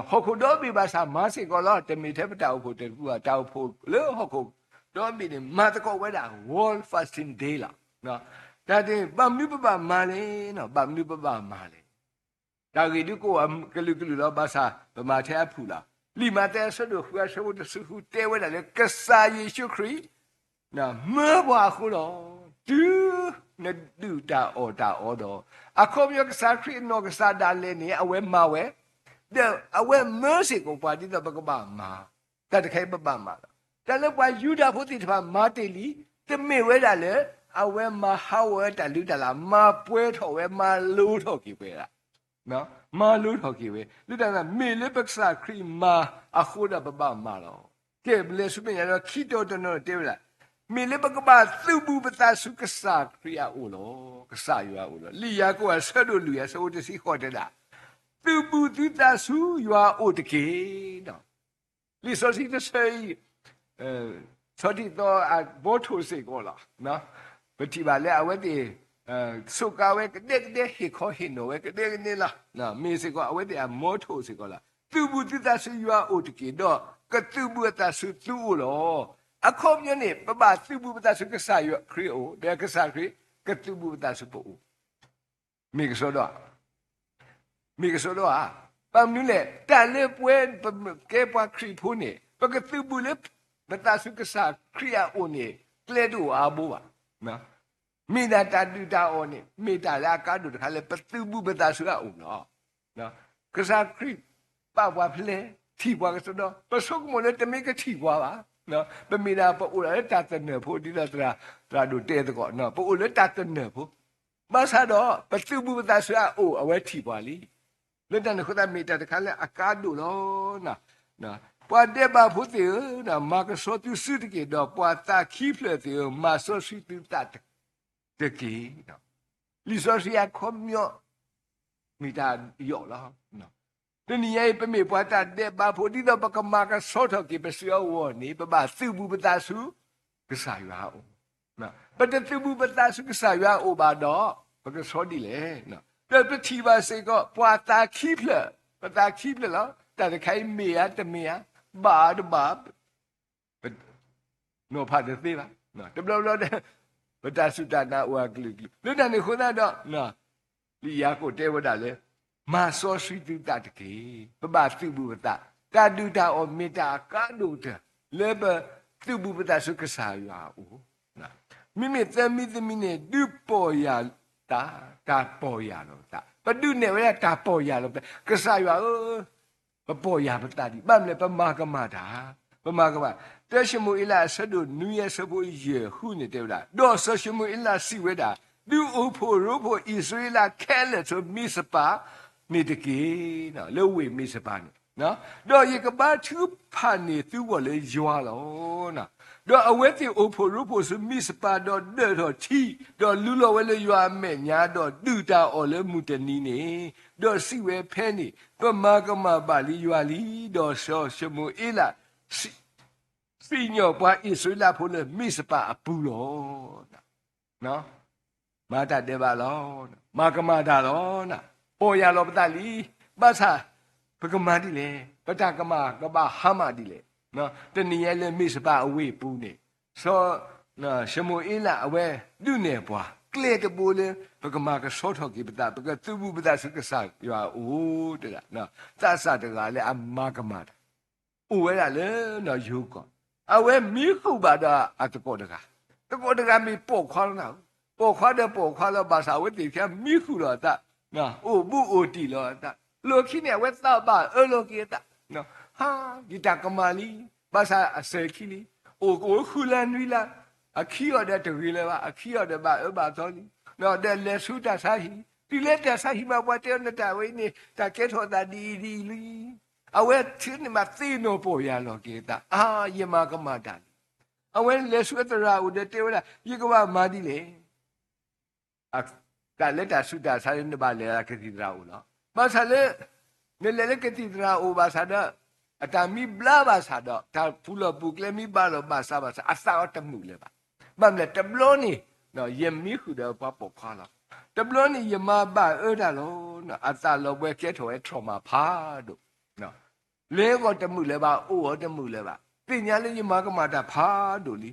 ဟီၣ်ခိၣ်ဒီဘ့ၣ်ဘၣ်ဆၣ်မၤစ့ၢ်ကီးလီၤ. တမ့ၢ်ထဲပတၢ်အိၣ်ဖှိၣ်တဖုဘၣ်, တၢ်အိၣ်ဖှိၣ်လၢဟီၣ်ခိၣ်ဒီဘ့ၣ်န့ၣ် မၤသကိးဝဲဒၣ် World Fasting Day လီၤ. တၢ်န့ၣ် ဘၣ်မနုၤပဘၣ်မၤလဲၣ်, ဘၣ်မနုၤပဘၣ်မၤလဲၣ်. တၢ်ဂ့ၢ်ဒုးကအိၣ်ကလုာ်ကလုာ်လီၤ. ဘၣ်ဆၣ်ပမၤထဲအဖုၣ်လီၤ. လံာ်မးသဲအဆၢဒိၣ်ဃုအဆၢဖိတဆံဃုတဲဝဲဒၣ်လၢ ကစၢ်ယ့ၣ်ၡူးခရံာ် မၢပှၤအဃိလီၤ. တုၤနဒုၣ်တၢ်အီၣ်တၢ်အီဒီး, အခီပညီကစၢ်ခရံာ်အနီၢ်ကစၢ်ဒၣ်လဲာ်န့ၣ် အဝဲမၤဝဲ, ဒီးအဝဲမၢစ့ၢ်ကီးပှၤဒ်သိးပကဘၣ်မၤ, တၢ်တခါအံၤပဘၣ်မၤလီၤ. တၢ်လၢပှၤယူဒၤဖိသ့ၣ်တဖၣ်မၤတ့ၢ်လံ, တမ့ၢ်ဝဲဒၣ်လၢ အဝဲမၤဟးဂီၤဝဲတၢ်လုၢ်တၢ်လၢ်, မၤပှဲၤထီၣ်ဝဲ, မၤလိထီၣ်က့ၤဝဲဒၣ် မၤလိထီၣ်က့ၤဝဲ, လၢတၢ်န့ၣ် မ့ၢ်လၢပကစၢ်ခရံာ်မၤအဃိဒီးပဘၣ်မၤလီၤ. ကဲ ပလဲၤဆူမဲာ်ညါဒီးခံတီၤတနီၤတဲဝဲဒၣ်, မ့ၢ်လၢပကဘၣ်သုးဘူးပသးဆူကစၢ်ခရံာ်အအိၣ်လီၤ. ကစၢ်ယွၤအအိၣ်လီၤ. လံာ်ယၤကိာ်အဆၢဒိၣ်လွံၢ်အဆၢဖိတဆံဃိးတဲဒၣ်, သုးဘူးသုသးဆူယွၤအအိၣ်တက့ၢ်. လံာ်စီဆှံတဆၢအံၤ ဆီထံၣ်သီအဘီထိၣ်စ့ၢ်ကီးလီၤ. ပထံၣ်ဘၣ်လၢအဝဲသ့ၣ် စူးကါဝဲကဒဲကဒဲ ဟ့ၣ်ခီဟ့ၣ်နီၤဝဲကဒဲကဒဲလီၤ. မ့ၢ်စ့ၢ်ကီး အဝဲသ့ၣ်အဘီထိၣ်စ့ၢ်ကီးလီၤ. သုးဘူးသုသးဆူယွၤအအိၣ်တက့ၢ်, ဒီးကသုးဘူးအသးဆူသုအိၣ်လီၤ. အခီပညီန့ၣ် ပဘၣ်သုးဘူးပသးဆူကစၢ်ယွၤခရံာ်အအိၣ်, ဒီးကစၢ်ခရံာ်ကသုးဘူးပသးဆူပအိၣ် မ့ၢ်ကစီဒီဧါ, မ့ၢ်ကစီဒီဧါ. ဘၣ်မနုၤလဲၣ်, တၢ်လၢပဝဲပကဲပှၤခရံာ်ဖိန့ၣ် ပကသုးဘူးလၢပသးဆူကစၢ်ခရံာ်အအိၣ်န့ၣ် ကျဲတအိၣ်အါဘိဘၣ်. မ့ၢ်ဒၣ်တၢ်ဒုၣ်တၢ်အီၣ်န့ၣ် မ့ၢ်တၢ်လၢအကါဒိၣ်တခါလၢပသုးဘူးပသးဆူအအိၣ်လီၤ. ကစၢ်ခရံာ်ပာ်ပှၤဖဲလဲၣ်, ထံၣ်ပှၤကစီဒီ, ပဆိကမိၣ်လၢတမ့ၢ်ကထံၣ်ပှၤဘၣ်. ပမ့ၢ်ဒၣ်ပအိၣ်ဒၣ်လၢတၢ်သနၢၣ်ဖိ ဒ်သိးသရၣ်ဒိၣ်တဲသကိး, ပအိၣ်လၢတၢ်သနၢၣ်ဖိ, ဘၣ်ဆၣ်ဒီး ပသုးဘူးပသးဆူအအိၣ် အဝဲထံၣ်ပှၤလံ. လၢတၢ်န့ၣ်အဃိသတး မ့ၢ်တၢ်တခါလၢအကါဒိၣ်လီၤ. ပှၤဒဲးဘးဖိသ့ၣ်ဧၢ, မၤကဆှီသုစုတက့ၢ်, ဒီးပှၤသးခံဖျၢၣ်သ့ၣ်ဧၢ, မၤစီဆှံသုသးတက့ၢ်. လံာ်စီဆှံအခီပညီ မ့ၢ်တၢ်ယိာ်လီၤ. တနံၤညါအံၤ ပမ့ၢ်ပှၤတၢ်ဒဲးဘးဖိ ဒ်သိးပကမၤကဆှီထီၣ်က့ၤပစုအဂီၢ်န့ၣ် ပဘၣ်သုးဘူးပသးဆူကစၢ်ယွၤအအိၣ်. ပတသုးဘူးပသးဆူကစၢ်ယွၤအအိၣ်ဘၣ်ဒီး ပကဆှီဒ်လဲၣ်. ဒီးပထံၣ်ဘၣ်စ့ၢ်ကီး ပှၤသးခံဖျၢၣ်, ပသးခံဖျၢၣ်လီၤ. တၢ်တခါအံၤမ့ၢ်ဧါတမ့ၢ်ဧါ, ဘၣ်ဧါတဘၣ် ပနီၤဖးတသ့ဘၣ်. တဘျီဘျီဒီး ပတၢ်စူၢ်တၢ်နာ်အိၣ်အကလုာ်ကလုာ်, လၢတၢ်န့ၣ်အဃိသတးဒီး လံာ်ယၤကိာ်တဲဝဲဒၣ်လၢ မၤစီဆှံသုသးတက့ၢ်. ပဘၣ်သုးဘူးပသး, တၢ်ဒုၣ်တၢ်အီၣ်မ့ၢ်တၢ်အကါဒိၣ်ကတၢၢ် လၢပ ပကသုးဘူးပသးဆူကစၢ်ယွၤအအိၣ်, မ့မ့ၢ်သၢမံၤတမံၤန့ၣ် ဒုးပီၢ်ယၢ်တၢ်, တၢ်ပီၢ်ယၢ်လီၤပသး, ပဒုးနဲၣ်ဝဲဒၣ်တၢ်ပီၢ်ယၢ်လီၤပသး, ကစၢ်ယွၤဧၢ, ပပီၢ်ယၢ်ပသးဒံး, ဘၣ်မနုၤလဲၣ် ပမၤကမၣ်တၢ်, ပမၤကမၣ်, တၢၡမူၤအ့လးအဆၢဒိၣ်နွံအဆၢဖိယဲၢ်ဃုန့ၣ်တဲဝဲဒၣ်, ဒီးစီၤၡမူၤအ့လးစံးဝဲဒၣ်, ဒုးအိၣ်ဖှိၣ်ရိဖှိၣ်အံၣ်စရ့လးခဲလၢာ်ဆူမံးစပၤန့ၣ်တက့ၢ်, လၢဝ့ၢ်မံးစပၤန့ၣ်, ဒီးယကဘါထုကဖၣ်န့ၢ်သုဂီၢ်လၢယွၤလီၤ. ဒီးအဝဲသ့ၣ်အိၣ်ဖှိၣ်ရိဖှိၣ်ဆူမံးစပၤ, ဒီးဒၢးထီၣ်ထံ, ဒီးလူလီၤဝဲလၢယွၤအမဲာ်ညါ, ဒီးဒုၣ်တၢ်အီၣ်လၢမုၢ်တနံၤန့ၣ်, ဒီးစံးဝဲဖဲန့ၣ်, ပမၤကမၣ်ဘၣ်လံယွၤလံ. ဒီးစီၤၡမူၤအ့လး သံၣ်ညီၣ်ပှၤအံၣ်စရ့လးဖိလၢမံးစပၤအပူၤလီၤ. မၤတၢ်ဒဲးဘးလီၤ, မၤကမၣ်တၢ်လီၤ, ပီၢ်ယၢ်လီၤပသးလံ, ဘၣ်ဆၣ် ပကမၤဒ်လဲၣ်, ပတၢ်ကမၣ်ကဘၣ်ဟါမၢ်ဒ်လဲၣ်. တနံၤညါလၢမံးစပၤအဝ့ၢ်ပူၤန့ၣ်, စီၤၡမူၤအ့လးအဝဲဒုးနဲၣ်ပှၤ ကျဲတဘိလၢ ပကမၤကဆှီထီၣ်က့ၤပသး, ပကသုးဘူးပသးဆူကစၢ်ယွၤအအိၣ်, သးစၢ်တဂၤလၢအမၤကမၣ်တၢ် အိၣ်ဝဲဒၣ်လၢယၤကိာ်, အဝဲမံဃုာ်ဘၣ်ဒီးအသကိးတဂၤ, သကိးတဂၤမ့ၢ်ပိာ်ခွါလီၤနၤ, ပိာ်ခွါဒီးပိာ်ခွါလီၤ, ဘၣ်ဆၣ်အဝဲသ့ၣ်ခံဂၤမံဃုာ်လီၤအသး, အိၣ်ဘူးအိၣ်တံၢ်လီၤအသး, လီၢ်ခံန့ၣ် အဝဲသးဘၣ်အၢလီၤက့ၤအသး, ဟါ, ယတၢ်ကမၣ်လံ, ဘၣ်ဆၣ်အစၢၤခံလံ, အိၣ်ကအိၣ်ဃုလါနွံလါ, အခံအီၤဒီးတဂ့ၤလၢၤဘၣ်, အခံအီၤဒီးဘၣ်အၢဘၣ်သီလံ, ဒီးလဲၤဆူတၢ်ဆါဟံၣ်, တုၤလၢတၢ်ဆါဟံၣ်မး ပှၤတဲအီၤ နတၢ်ဝဲအံၤန့ၣ် တၢ်ကဲထီၣ်သးဒ်အံၤဒ်အံၤလံ. အဝဲထံၣ်န့ၣ်မးသ့ၣ်နီၣ်ပီၢ်ယၢ်လီၤက့ၤအသး, အါ, ယမၤကမၣ်တၢ်လံ. အဝဲလဲၤဆူအသရၣ်အိၣ်ဒီးတဲဝဲဒၣ်, ယကဘၣ်မၤဒ်လဲၣ်. တၢ်လၢတၢ်ဆူးတၢ်ဆါလၢနဘၣ်လဲၤလၢကသံၣ်သရၣ်အိၣ်လီၤ. ဘၣ်ဆၣ်လၢ နလဲၤလၢကသံၣ်သရၣ်အိၣ်ဘၣ်ဆၣ်ဒီး အတၢ်မံဘျါဘၣ်ဆၣ်ဒီး တၢ်ပူၤလီၢ်ပူၤကျဲမံဘၣ်လီၤဘၣ်စးဘၣ်ဆၣ် အသးအီၤတမုာ်လၢၤဘၣ်. ဘၣ်မနုၤလဲၣ် တဘျီန့ၣ် ယမံဃုာ်ဒီးပှၤပိာ်ခွါလီၤ. တဘျီန့ၣ် ယမၤဘၣ်အၢတၢ်လီၤ. အသးလီၤဘှဲကဲထီၣ်ဝဲထီၣ်မးဖးဒိၣ် လဲၤအဂီၢ်တမုာ်လၢၤဘၣ်, အိၣ်အီၤတမုာ်လၢၤဘၣ်. သ့ၣ်ညါလၢယမၤကမၣ်တၢ်ဖးဒိၣ်လံ.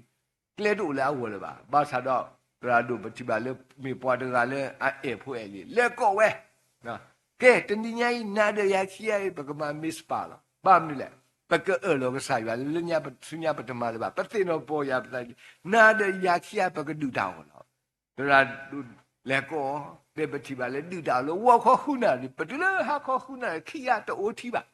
ကျဲတအိၣ်လၢအဂီၢ်လၢၤဘၣ်. ဘၣ်ဆၣ်ဒီး သရၣ်ဒိၣ်ပထံၣ်ဘၣ်လၢ မ့ၢ်ပှၤတဂၤလၢအအဲၣ်ဖိအဲၣ်လံၤ လဲၤကိးဝဲ, ကဲ တနံၤညါအံၤ နၤဒီးယၤခံဂၤအံၤ ပကမၤမံစပၤလီၤ. ဘၣ်မနုၤလဲၣ်, ပကအၢၣ်လီၤကစၢ်ယွၤလၢညါ ဆူညါပတမၤလၢၤဘၣ်. ပသ့ၣ်နီၣ်ပီၢ်ယၢ်ပသး, နၤဒီးယၤခံဂၤ ပကဒုၣ်တၢ်အီၣ်လီၤ. သရၣ်ဒိၣ်လဲၤကိး, ဒီးပထံၣ်ဘၣ်လၢဒုၣ်တၢ်အီၣ်လၢဂီၤခီဃုနၣ်ရံၣ်, ပတုၤလၢဟါခီဃုနၣ်ရံၣ် ခံဂၤတအိၣ်ထံဘၣ်.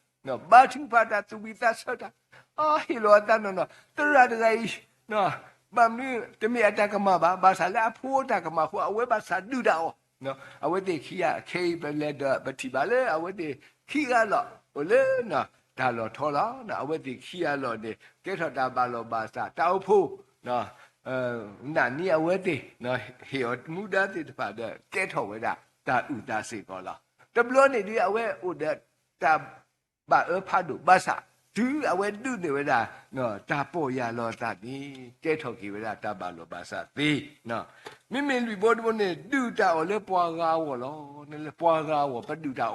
ဘါထုကဖၣ်တၢ်သူၣ်ဝံၣ်သးဆၢတၢ်, အဟ့ၣ်လီၤအသးနီၢ်နီၢ်, သရၣ်တဂၤအံၤ ဘၣ်မနုၤ တမ့ၢ်အတၢ်ကမၣ်ဘၣ်, ဘၣ်ဆၣ်လၢအဖိတၢ်ကမၣ်အဃိ အဝဲဘၣ်ဆၣ်ဒုၣ်တၢ်အီၣ်. အဝဲသ့ၣ်ခံဂၤခဲအံၤ ပလဲၤဒီးပထံၣ်ဘၣ်လၢအဝဲသ့ၣ်ခံဂၤလီၤ အိၣ်လၢ တၢ်လီၢ်ထီလီၤ. အဝဲသ့ၣ်ခံဂၤလီၤန့ၣ် ကဲထီၣ်တၢ်ဘၣ်လီၤဘၣ်စး တၢ်အိၣ်ဖှိၣ် နာ်န့ၢ်အဝဲသ့ၣ် ဟ့ၣ်အီၤမူဒါသ့ၣ်တဖၣ်ဒီး ကဲထီၣ်ဝဲဒၣ်တၢ်အုၣ်သးစ့ၢ်ကီးလီၤ. တဘျီန့ၣ်ဒ်အဝဲအိၣ်ဒီး တၢ်ဘၣ်အၢဖးဒိၣ်ဘၣ်ဆၣ် တုၤအဝဲဒုးနဲၣ်ဝဲဒၣ် တၢ်ပီၢ်ယၢ်လီၤအသးန့ၣ် ကဲထီၣ်က့ၤဝဲဒၣ်တၢ်ဘၣ်လီၤဘၣ်စးသ့. မ့မ့ၢ်လွံၢ်ဘီတဘီန့ၣ် ဒုၣ်တၢ်အီၣ်လၢပှၤဂၤအဂီၢ်လီၤ. လၢပှၤဂၤ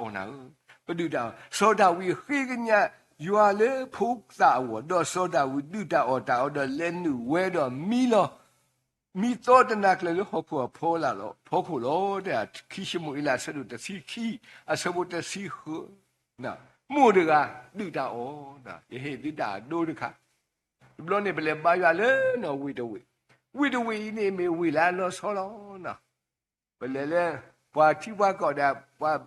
အဂီၢ် ပဒုၣ်တၢ်အီၣ်နၤဧၢ, ပဒုၣ်တၢ်အီၣ်. စီၤဒၤဝံးဃ့ကညးယွၤလၢဖိသၣ်အဂီၢ်, ဒီးစီၤဒၤဝံးဒုၣ်တၢ်အီၣ်တၢ်အီဒီးလဲၤနုာ်ဝဲဒီးမံလီၤ မံသီတနၤကျၢၤလၢဟီၣ်ခိၣ်အဖီလာ်လီၤ, ဖီခိၣ်လီၤ. ခံၡမူၤအ့လး အဆၢဒိၣ်တဆံခံ အဆၢဖိတဆံဃု, မိၢ်တဂၤဒုၣ်တၢ်အီၣ်, ယဟ့ၣ်သုတၢ်အဒိတခါ. တဘျီန့ၣ် ပလဲၤဘါယွၤလၢနီၢ်ဝ့ၢ်တဝ့ၢ်, ဝ့ၢ်တဝ့ၢ်အံၤန့ၣ် မ့ၢ်ဝ့ၢ်လၢအလီၤဆီလီၤ. ပလဲၤလၢ ပှၤထံပှၤကီၢ်ဒီး ပှၤ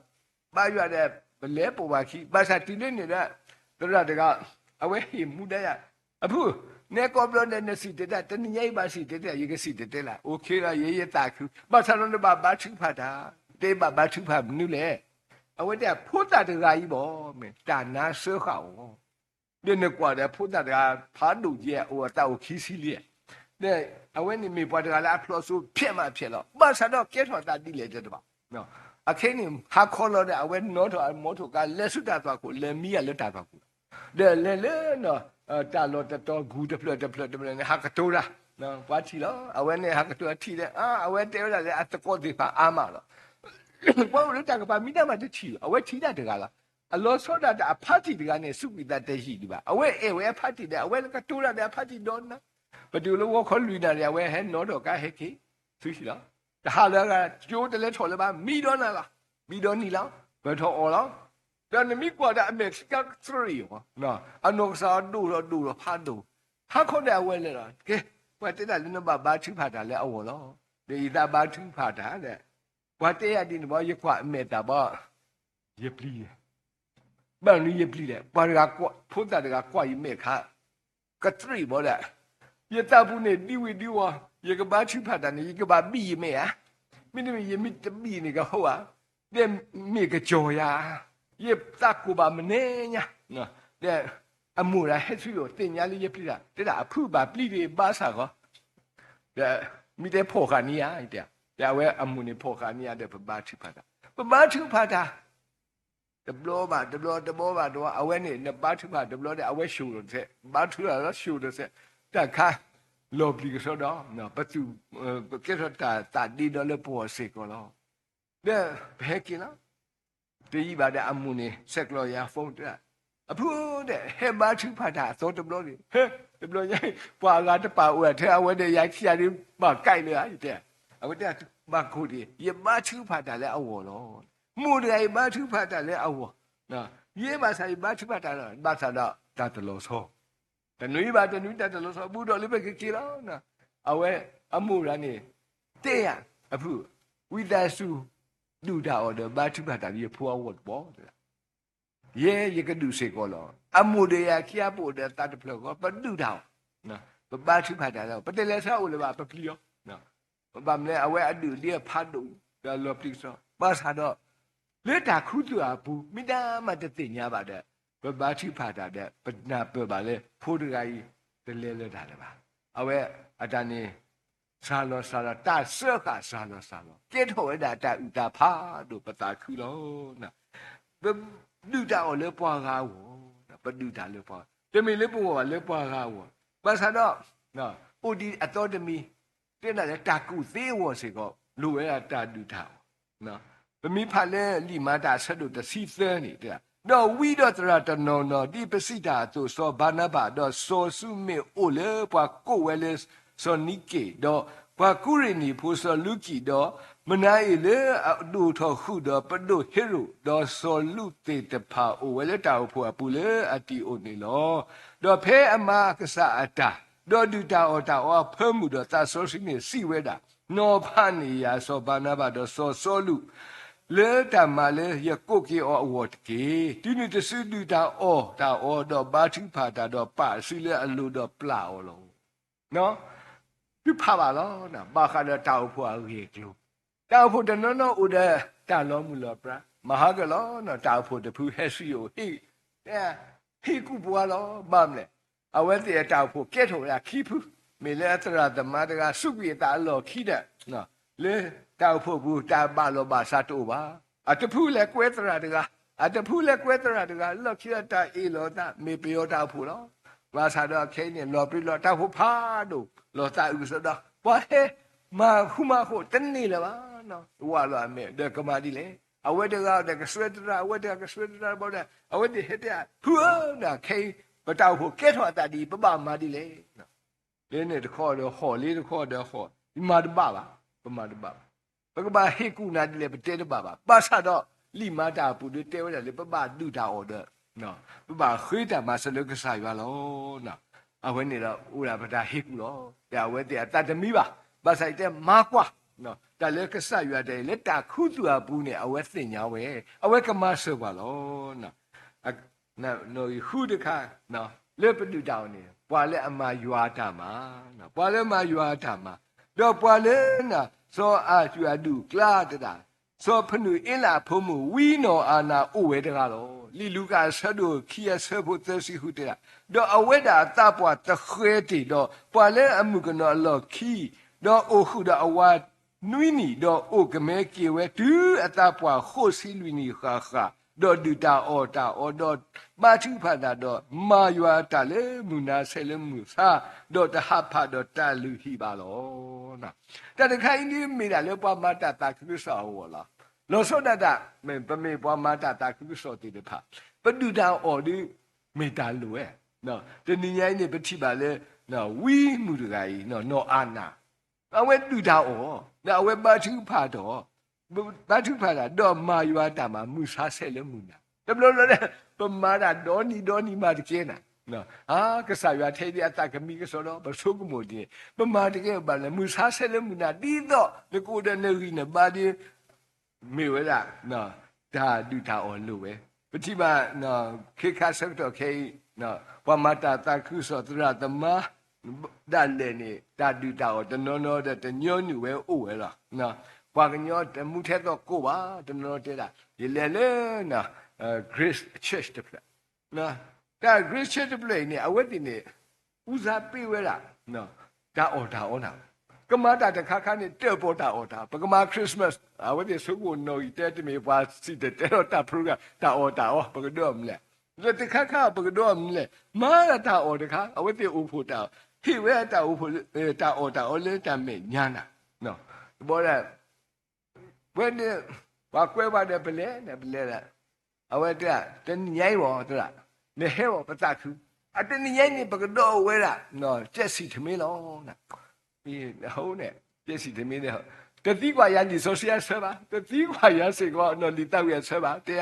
ဘါယွၤဒီး ပလဲၤပိာ်ပှၤခံ, ဘၣ်ဆၣ်တုၤလၢန့ၣ်ဒီး သရၣ်တဂၤ အဝဲဟ့ၣ်မူဒါယၤ, အဖု, နဲကိးဘျီဒီးနစံၣ်တဲၤတဲလၢ်, တနံၤညါအံၤဘၣ်စံၣ်တဲၤတဲလၢ်, ယကစံၣ်တဲၤတဲလၢ်, အိၣ်ခ့လီၤ, ယဲယသးခု, ဘၣ်ဆၣ်ဒီးနဘၣ်ဘါထုကဖၣ်တၢ်, တဲဘၣ်ဘါထုကဖၣ်မနုၤလဲၣ်. အဝဲတဲဖိသၣ်တဂၤအံၤဘၣ် မ့ၢ်တၢ်နါစၢဃာ်အီၤ ဒီးနကွၢ်ဒီးဖိသၣ်တဂၤ ဖးဒိၣ်ကဲ အိၣ်အသးအိၣ်ခံဆံလံ, ဒီးအဝဲန့ၣ်မ့ၢ်ပှၤတဂၤလၢအဖျိးစိဖျဲးမးဖျဲးလီၤ, ဘၣ်ဆၣ်ဒီးကဲထီၣ်သးဒ်လဲၣ်တဲတဘၣ်. အခဲအံၤန့ၣ် ဟါခီလီၤဒီး အဝဲနီၣ်ထီၣ်အမိထိၣ်ကါ လဲၤဆူတၢ်သွၣ်ခိၣ် လဲၤမံယၤလၢတၢ်သွၣ်ခိၣ်လီၤ. ဒီးလဲၤလၢ တၢ်လီၢ်တတီၤဂူၤတဖျၢၣ်တဖျၢၣ်တဖျၢၣ်န့ၣ် ဟးကတိၤတၢ်, ပှၤထံၣ်လီၤ, အဝဲန့ၣ်ဟးကတိၤထံၣ်ဒီး အဝဲတဲဝဲဒၣ်လၢအသကိးသ့ၣ်တဖၣ်အါမးလီၤ. ပှၤအိၣ်လၢတၢ်ကပၤမံတၢ်မးတထံၣ်, အဝဲထံၣ်တၢ်တဂၤလီၤ. အလီၤဆီဒၣ်တၢ်အဖါတံၢ်တဂၤန့ၣ် စူးကွံာ်သးတယံာ်ဒံးဘၣ်, အဝဲအဲၣ်ဝဲအဖါတံၢ်ဒီး အဝဲကတိၤတၢ်ဒီးအဖါတံၢ်ဒီးနၤ, ပတုၤလၢဂီၤခီလွံၢ်နၣ်ရံၣ် အဝဲဟဲနီၣ်ထီၣ်ကါဟဲက့ၤ ဆူဟံၣ်လီၤ. တဟးလၢအဂၤ ကၠိတလဲၤထီၣ်လၢၤဘၣ်, မံဒီးနၤလီၤ, မံဒီးနံၤလီၤ, ပၢၢ်ထီၣ်အီၤလီၤ. ဒီးနမ့ၢ်ကွၢ်ဒီးအမဲာ်ဆံကါသရံးအီၤ, အနီၢ်ကစၢ်အီၤဒိၣ်ထီၣ်ဒိၣ်ထီၣ်ဖးဒိၣ်, ဟးခီဒီးအဝဲလဲၤလီၤ. ကဲ, ပှၤတဲတၢ်လၢနဘၣ်ဘါထုကဖၣ်တၢ်လၢအဂီၢ်လီၤ. ဒီးယသးဘါထုကဖၣ်တၢ်ဒီး, ပှၤတဲယၤဒ်န့ၣ်ဘၣ်, ယကွၢ်အမဲာ်သၣ်ဘၣ်, ယပျံၤ, ဘၣ်မနုၤယပျံၤလဲၣ်. ပှၤတဂၤကွၢ်, ဖိသၣ်တဂၤကွၢ်ယမဲာ်ခါ ကသရံးဘၣ်ဒီး, ယသးပူၤန့ၣ်ဒံဝံၤဒံဝီၤ, ယကဘါထုကဖၣ်တၢ်န့ၣ် ယကဘၣ်ဘံၣ်ယမဲာ်ဧါ. မ့တမ့ၢ်ယမ့ၢ်တဘံၣ်န့ၣ်ကဟိဧါ, ဒီးမ့ၢ်ကစီၤယၤ, ယသးကိၢ်ဘၣ်မနုၤညါ, ဒီးအမိၢ်ဒီးဟဲဆူယအိၣ် သ့ၣ်ညါလၢယပျံၤတၢ်, တဲဒၣ်အဖုဘၣ်ပျံၤဒံးဘါစၢ်ဂီၤ, ဒီးမ့ၢ်တဲဖီၣ်ဃာ်န့ၢ်ဧါ, တဲအဝဲအမိၢ်န့ၣ်ဖီၣ်ဃာ်န့ၢ်ဧါဒီး ပဘါထုကဖၣ်တၢ်, ပဘါထုကဖၣ်တၢ် တဘျီဘၣ်တဘျီ တဘျီဘၣ်တဘျီ အဝဲန့ၣ် နဘါထုကဖၣ်တဘျီဒီး အဝဲၡိၣ်ဒီးစဲး, ဘါထုကဖၣ်လီၤ ၡိၣ်ဒီးစဲး, တၢ်ခါလီၤပျံၤကဆှီဒီး, ပသူၣ်, ပကဲထီၣ်တၢ်သးဒ့ဒီလၢပဂီၢ်စ့ၢ်ကီးလီၤ. ဒီးပဟဲက့ၤလီၤ. တယံာ်ဘၣ်ဒီးအမိၢ်န့ၣ် ဆဲးကျိးယၤ phone တဲဒၣ်, အဖုဧၢ, ဟဲဘါထုကဖၣ်တၢ်အသီတဘျီန့ၣ်, တဘျီညါ ပှၤအဂၤတပာ်အိၣ်ထဲအဝဲဒီး ယၤခံဂၤဒုးဘၣ်ကဲလၢဧါ, ယတဲ, အဝဲတဲ ဘၣ်ကိၢ်ဒံး, ယဘါထုကဖၣ်တၢ်လၢအဂီၢ်လီၤ. မိၢ်တဂၤအံၤဘါထုကဖၣ်တၢ်လၢအဂီၢ်, ယဲဘၣ်ဆၣ်ယဘါထုကဖၣ်တၢ်လၢ ဘၣ်ဆၣ်ဒီးတၢ်တလီၤဆီ, တနွံဘၣ်တနွံတၢ်တလီၤဆီ ဘူးဒီးလၢပကက့ၤလီၤ. အဝဲအမိၢ်တဂၤန့ၣ် တဲယၤ, အဖု, ဝံသးစူၤ ဒုၣ်တၢ်အီၣ်ဒီးဘါထုကဖၣ်တၢ်လၢယဖိအဂီၢ်တဘျီ, ယဲယကဒုၣ်စ့ၢ်ကီးလီၤ. အမိၢ်ဒီးယၤခံဂၤပအိၣ်ဒီးသးတဖျၢၣ်ဃီ ပဒုၣ်တၢ်အီၣ်, ပဘါထုကဖၣ်တၢ်လၢ ပတလဲၤဆါအိၣ်လၢၤဘၣ် ပပျံၤအီၤ, ဘၣ်မနုၤလဲၣ် အဝဲအဒုၣ်ဒ့အဖးဒိၣ် ဒီးလီၤပျံၤကဆှီ, ဘၣ်ဆၣ်ဒီး လၢတၢ်ခူသူၣ်အပူၤ မ့ၢ်တၢ်မၤတသ့ၣ်ညါဘၣ်ဒီး ပဘါထုကဖၣ်တၢ်ဒီး ပနၢ်ပၢၢ်ဘၣ်လၢ ဖိတဂၤအံၤ တလဲၤလၢတၢ်လၢၤဘၣ်. အဝဲအတၢ်န့ၣ် စှၤလီၤစှၤလီၤ တၢ်စၢဃာ်စှၤလီၤစှၤလီၤ ကဲထီၣ်ဝဲဒၣ်တၢ်အုၣ်တၢ်ဖးဒိၣ်ပသးခုလီၤ. ပဒုၣ်တၢ်အီၣ်လၢပှၤဂၤအဂီၢ်, ပဒုၣ်တၢ်လၢပှၤ, တမ့ၢ်လၢပဂီၢ်ဘၣ်လၢပှၤဂၤအဂီၢ်, ဘၣ်ဆၣ်ဒီး အိၣ်ဒံးအသီတမံၤ, တဲဒၣ်လၢတၢ်ကူၣ်သ့အဂီၢ်စ့ၢ်ကီး လိၣ်ဝဲဒၣ်တၢ်ဒုၣ်တၢ်အီၣ်. ပမ့ၢ်ဖးလၢလံာ်မၤတၢ်အဆၢဒိၣ်တဆံသၢန့ၣ်, ဒီးဝံဒီးသရၣ်တနီၤနီၤ ဒ်ပစံးတၢ်အသိး စီၤဘၤနဘၤ ဒီးစီၤစူမ့ၣ်အိၣ်လၢပှၤကိးဝဲလၢ စီၤနံက့ၣ်, ဒီးပှၤကူရ့ၤနံၣ်ဖိစီၤလူကံၣ်, ဒီးမနၤအ့ၣ်လၢအဒိၣ်ထီၣ်ဃုာ်ဒီးပဒိၣ်ဟ့ရိၣ်, ဒီးစီၤလူးသ့ၣ်တဖၣ်အိၣ်ဝဲလၢတၢ်အိၣ်ဖှိၣ်အပူၤလၢအတံၤအိၣ်န့ၣ်လီၤ. ဒီးဖဲအမၤကစၢ်အတၢ်, ဒီးဒုၣ်တၢ်အီၣ်တၢ်အီအဖၢမုၢ်ဒီး သးစီဆှံန့ၣ်စံးဝဲဒၣ်, နီၤဖးန့ၢ်ယၤစီၤဘၤနဘၤဒီးစီၤစီလူး လၢတၢ်မၤလၢယကိးက့ၤအီၤအဂီၢ်တက့ၢ်. တုၤနုၤတစုဒုၣ်တၢ်အီၣ်တၢ်အီဒီးဘါထုကဖၣ်တၢ်ဒီးပာ်စုလၢအလိၤဒီးပျၢ်အီၤလီၤ. သုဖးဘၣ်လီၤ, ဘၣ်ဃးဒီးတၢ်အိၣ်ဖှိၣ်အဂ့ၢ်အကျိၤ, တၢ်အိၣ်ဖှိၣ်တနီၤနီၤအိၣ်ဒီးတၢ်လီၤမုၢ်လီၤပြါ, မၤဟါကလီၤ, တၢ်အိၣ်ဖှိၣ်တဖုဟဲဆူယအိၣ် ဟ့ၣ်ကူၣ်ပှၤလီၤ. ဘၣ်မနုၤလဲၣ်, အဝဲသ့ၣ်အတၢ်အိၣ်ဖှိၣ်ကဲထီၣ်ဝဲဒၣ်ခံဖု, မ့ၢ်လၢအသရၣ်သမါတဂၤ စူးကွံာ်အသးအလီၢ်ခံဒီး လၢတၢ်အိၣ်ဖှိၣ်ပူၤ တၢ်ဘၣ်လီၤဘၣ်စးတအိၣ်ဘၣ်. အတဖုလဲၤကွဲသရၣ်တဂၤ, အတဖုလဲၤကွဲသရၣ်တဂၤ, လီၢ်ခံဒီးတၢ်အ့ၣ်လိာ်သး မ့ၢ်ပယီၤတၢ်အိၣ်ဖှိၣ်လီၤ. ဘၣ်ဆၣ်ဒီးခဲအံၤန့ၣ် လီၤပြံလီၤ တၢ်အိၣ်ဖှိၣ်ဖးဒိၣ် လီၤသးအုးကစီဒီ, ပှၤဟဲမၤဃူမၤဃိးတန့ၢ်လၢၤဘၣ်. ဝးလီၤအမဲာ်ဒီးကမၤဒ်လဲၣ်, အဝဲတဂၤဒီးကစွဲသရၣ်, အဝဲတဂၤကစွဲသရၣ်ဘၣ်ဒီး အဝဲသ့ၣ်ဟဲတဲ, ဖုဧၢ, ခဲအံၤ ပတၢ်အိၣ်ဖှိၣ်ကဲထီၣ်အသးဒ်အံၤ ပဘၣ်မၤဒ်လဲၣ်. လၢန့ၣ်တခီဒီးဟီၣ်, လၢတခီဒီးဟီၣ်, မၤတဘၣ်ဘၣ်, ပမၤတဘၣ်ဘၣ်. ပကဘၣ်ဟ့ၣ်ကူၣ်နၤဒ်လဲၣ် ပတဲတဘၣ်ဘၣ်. ဘၣ်ဆၣ်ဒီး လံာ်မၤတၢ်အပူၤဒီးတဲဝဲဒၣ်လၢ ပဘၣ်ဒုၣ်တၢ်အီၣ်ဒီး ပဘၣ်ဃ့တၢ်မၤစၢၤလၢကစၢ်ယွၤလီၤ. အဝဲန့ၣ်ဒီးအိၣ်ဒၣ်ပတၢ်ဟ့ၣ်ကူၣ်လီၤ. ဒီးအဝဲသ့ၣ်အသးတမံဘၣ်. ဘၣ်ဆၣ်ယတဲမၤကွၢ် တၢ်လၢကစၢ်ယွၤတၢ်အံၤ လၢတၢ်ခူသူၣ်အပူၤန့ၣ် အဝဲသ့ၣ်ညါဝဲ, အဝဲကမၤစၢၤပှၤလီၤ. ဃုတခါ, လၢပဒုၣ်တၢ်အီၣ်န့ၣ် ပှၤလၢအမၤယွၤအတၢ်မၤ, ပှၤလၢမၤယွၤအတၢ်မၤ, ဒီးပှၤလၢ စီၤအၤယူၢ်အဒူၣ်အကျါတဒၣ်, စီၤဖနူၤအ့လးအဖိမုၣ်ဝံနီၢ်အၤနၤအိၣ်ဝဲတဂၤလီၤ. လံာ်လူၤကၣ်အဆၢဒိၣ်ခံအဆၢဖိသၢဆံဃုတဲဒၣ်, ဒီးအဝဲဒၣ်အသးပှၢ်သဃဲၤတ့ၢ်ဒီး ပှၤလၢအမုၣ်ကနီၤအလီၢ်ခံ, ဒီးအိၣ်ဃုာ်ဒီးအဝၤနွံနံၣ်, ဒီးအိၣ်ကမဲက့ၤဝဲတုၤအသးပှၢ်ဃိးဆံလွံၢ်နံၣ်ဃၣ်ဃၣ်, ဒီးဒုၣ်တၢ်အီၣ်တၢ်အီ, ဒီးဘါထုကဖၣ်တၢ်, ဒီးမၤယွၤအတၢ်လၢမုၢ်နၤဆဲးလၢမုၢ်ဆါ, ဒီးတဟးဖးဒီးတၢ်လုၢ်ဟံၣ်ဘၣ်လီၤ. တၢ်တခါအံၤဒ်မ့ၢ်ဒၣ်လၢပှၤမၤတၢ်သးခုကစီၣ်အဂီၢ်လီၤ. လီၤဆီဒၣ်တၢ်, ပမ့ၢ်ပှၤမၤတၢ်သးခုကစီၣ်သ့ၣ်တဖၣ်, ပဒုၣ်တၢ်အီၣ်ဒ်မ့ၢ်တၢ်လိၣ်ဝဲ. တနံၤညါအံၤန့ၣ် ပထံၣ်ဘၣ်လၢ ဝံမုၣ်တဂၤအံၤ နီၢ်အၤနၤ, အဝဲဒုၣ်တၢ်အီၣ်, ဒီးအဝဲဘါထုကဖၣ်တၢ်, ဘါထုကဖၣ်တၢ်, ဒီးမၤယွၤအတၢ်မၤ မုၢ်ဆါဆဲးလၢမုၢ်နၤ, တဘျီဘျီဒီး ပမၤတၢ်ဒီနံၤဒီနံၤမၤတကဲနၤ အါ ကစၢ်ယွၤထဲဒ်အသးကမံကစီဒီး ပဆိကမိၣ်ဒ်န့ၣ် ပမၤတကဲဘၣ်လဲၣ် မုၢ်ဆါဆဲးလၢမုၢ်နၤ ဒ်သိးနကအိၣ်ဒီးနဂံၢ်နဘါဒီး မ့ၢ်ဝဲဒၣ် တၢ်ဒုၣ်တၢ်အီၣ်လိၣ်ဝဲ. ပထံၣ်ဘၣ် ခ့ခါဆၢကတီၢ်ခဲအံၤ ပှၤမၤတၢ်သးခုကစီၣ်သရၣ်သမါ ဒၣ်လဲာ်န့ၣ် တၢ်ဒုၣ်တၢ်အီၣ်တနီၤနီၤဒီးတညီနုၢ်ဝဲအိၣ်ဝဲလီၤ. ပှၤကညီတမူထဲသိးကိးဘၣ် တနီၤနီၤတဲဒၣ် ယလဲၤလၢ Grace Church တဖျၢၣ် တၢ် Grace Church တဖျၢၣ်အံၤန့ၣ် အဝဲသ့ၣ်န့ၣ် ဦးစားပေးဝဲဒၣ် တၢ်အီၣ်တၢ်အီနၤ ကမၤတၢ်တခါခါန့ၣ် တၢၣ်ပီၣ်တၢ်အီၣ်တၢ် ပကမၤ Christmas အဝဲသ့ၣ်ဆိကမိၣ်နီၣ်ဂံၢ်တဲ တမ့ၢ်ပှၤစံၣ်တဲၤတဲလီၤတၢ် program တၢ်အီၣ်တၢ်အီ ပကဒိးအီၤမနုၤလဲၣ်. လၢတခါခါ ပကဒိးအီၤမနုၤလဲၣ်. မၤဒၣ်တၢ်အီၣ်တခါ အဝဲသ့ၣ်အိၣ်ဖှိၣ်တၢ် ဟ့ၣ်ဝဲတၢ်အိၣ်ဖှိၣ် တၢ်အီၣ်တၢ်အီလၢတၢ်မဲာ်ညါနၤ တဘီဒီး ဝဲန့ၣ် ပှၤကွဲးပှၤဒီးပလဲၤ ပလဲၤဒီး အဝဲတဲ တနံၤညါအံၤဘၣ် သရၣ် နဟဲဘၣ် ပသးခု အတနံၤညါအံၤန့ၣ် ပကဒိးဝဲဒၣ် ကဲးစံၣ်ထမ့လီၤ. အဃိန့ၣ် ကဲးစံၣ်ထမ့န့ၣ် တသံကွၢ်ယၤလံာ်စီဆှံအဆၢဘၣ်, တသံကွၢ်ယၤစ့ၢ်ကီးနီၣ်လံာ်သးဝံၣ်အဆၢဘၣ်, တဲ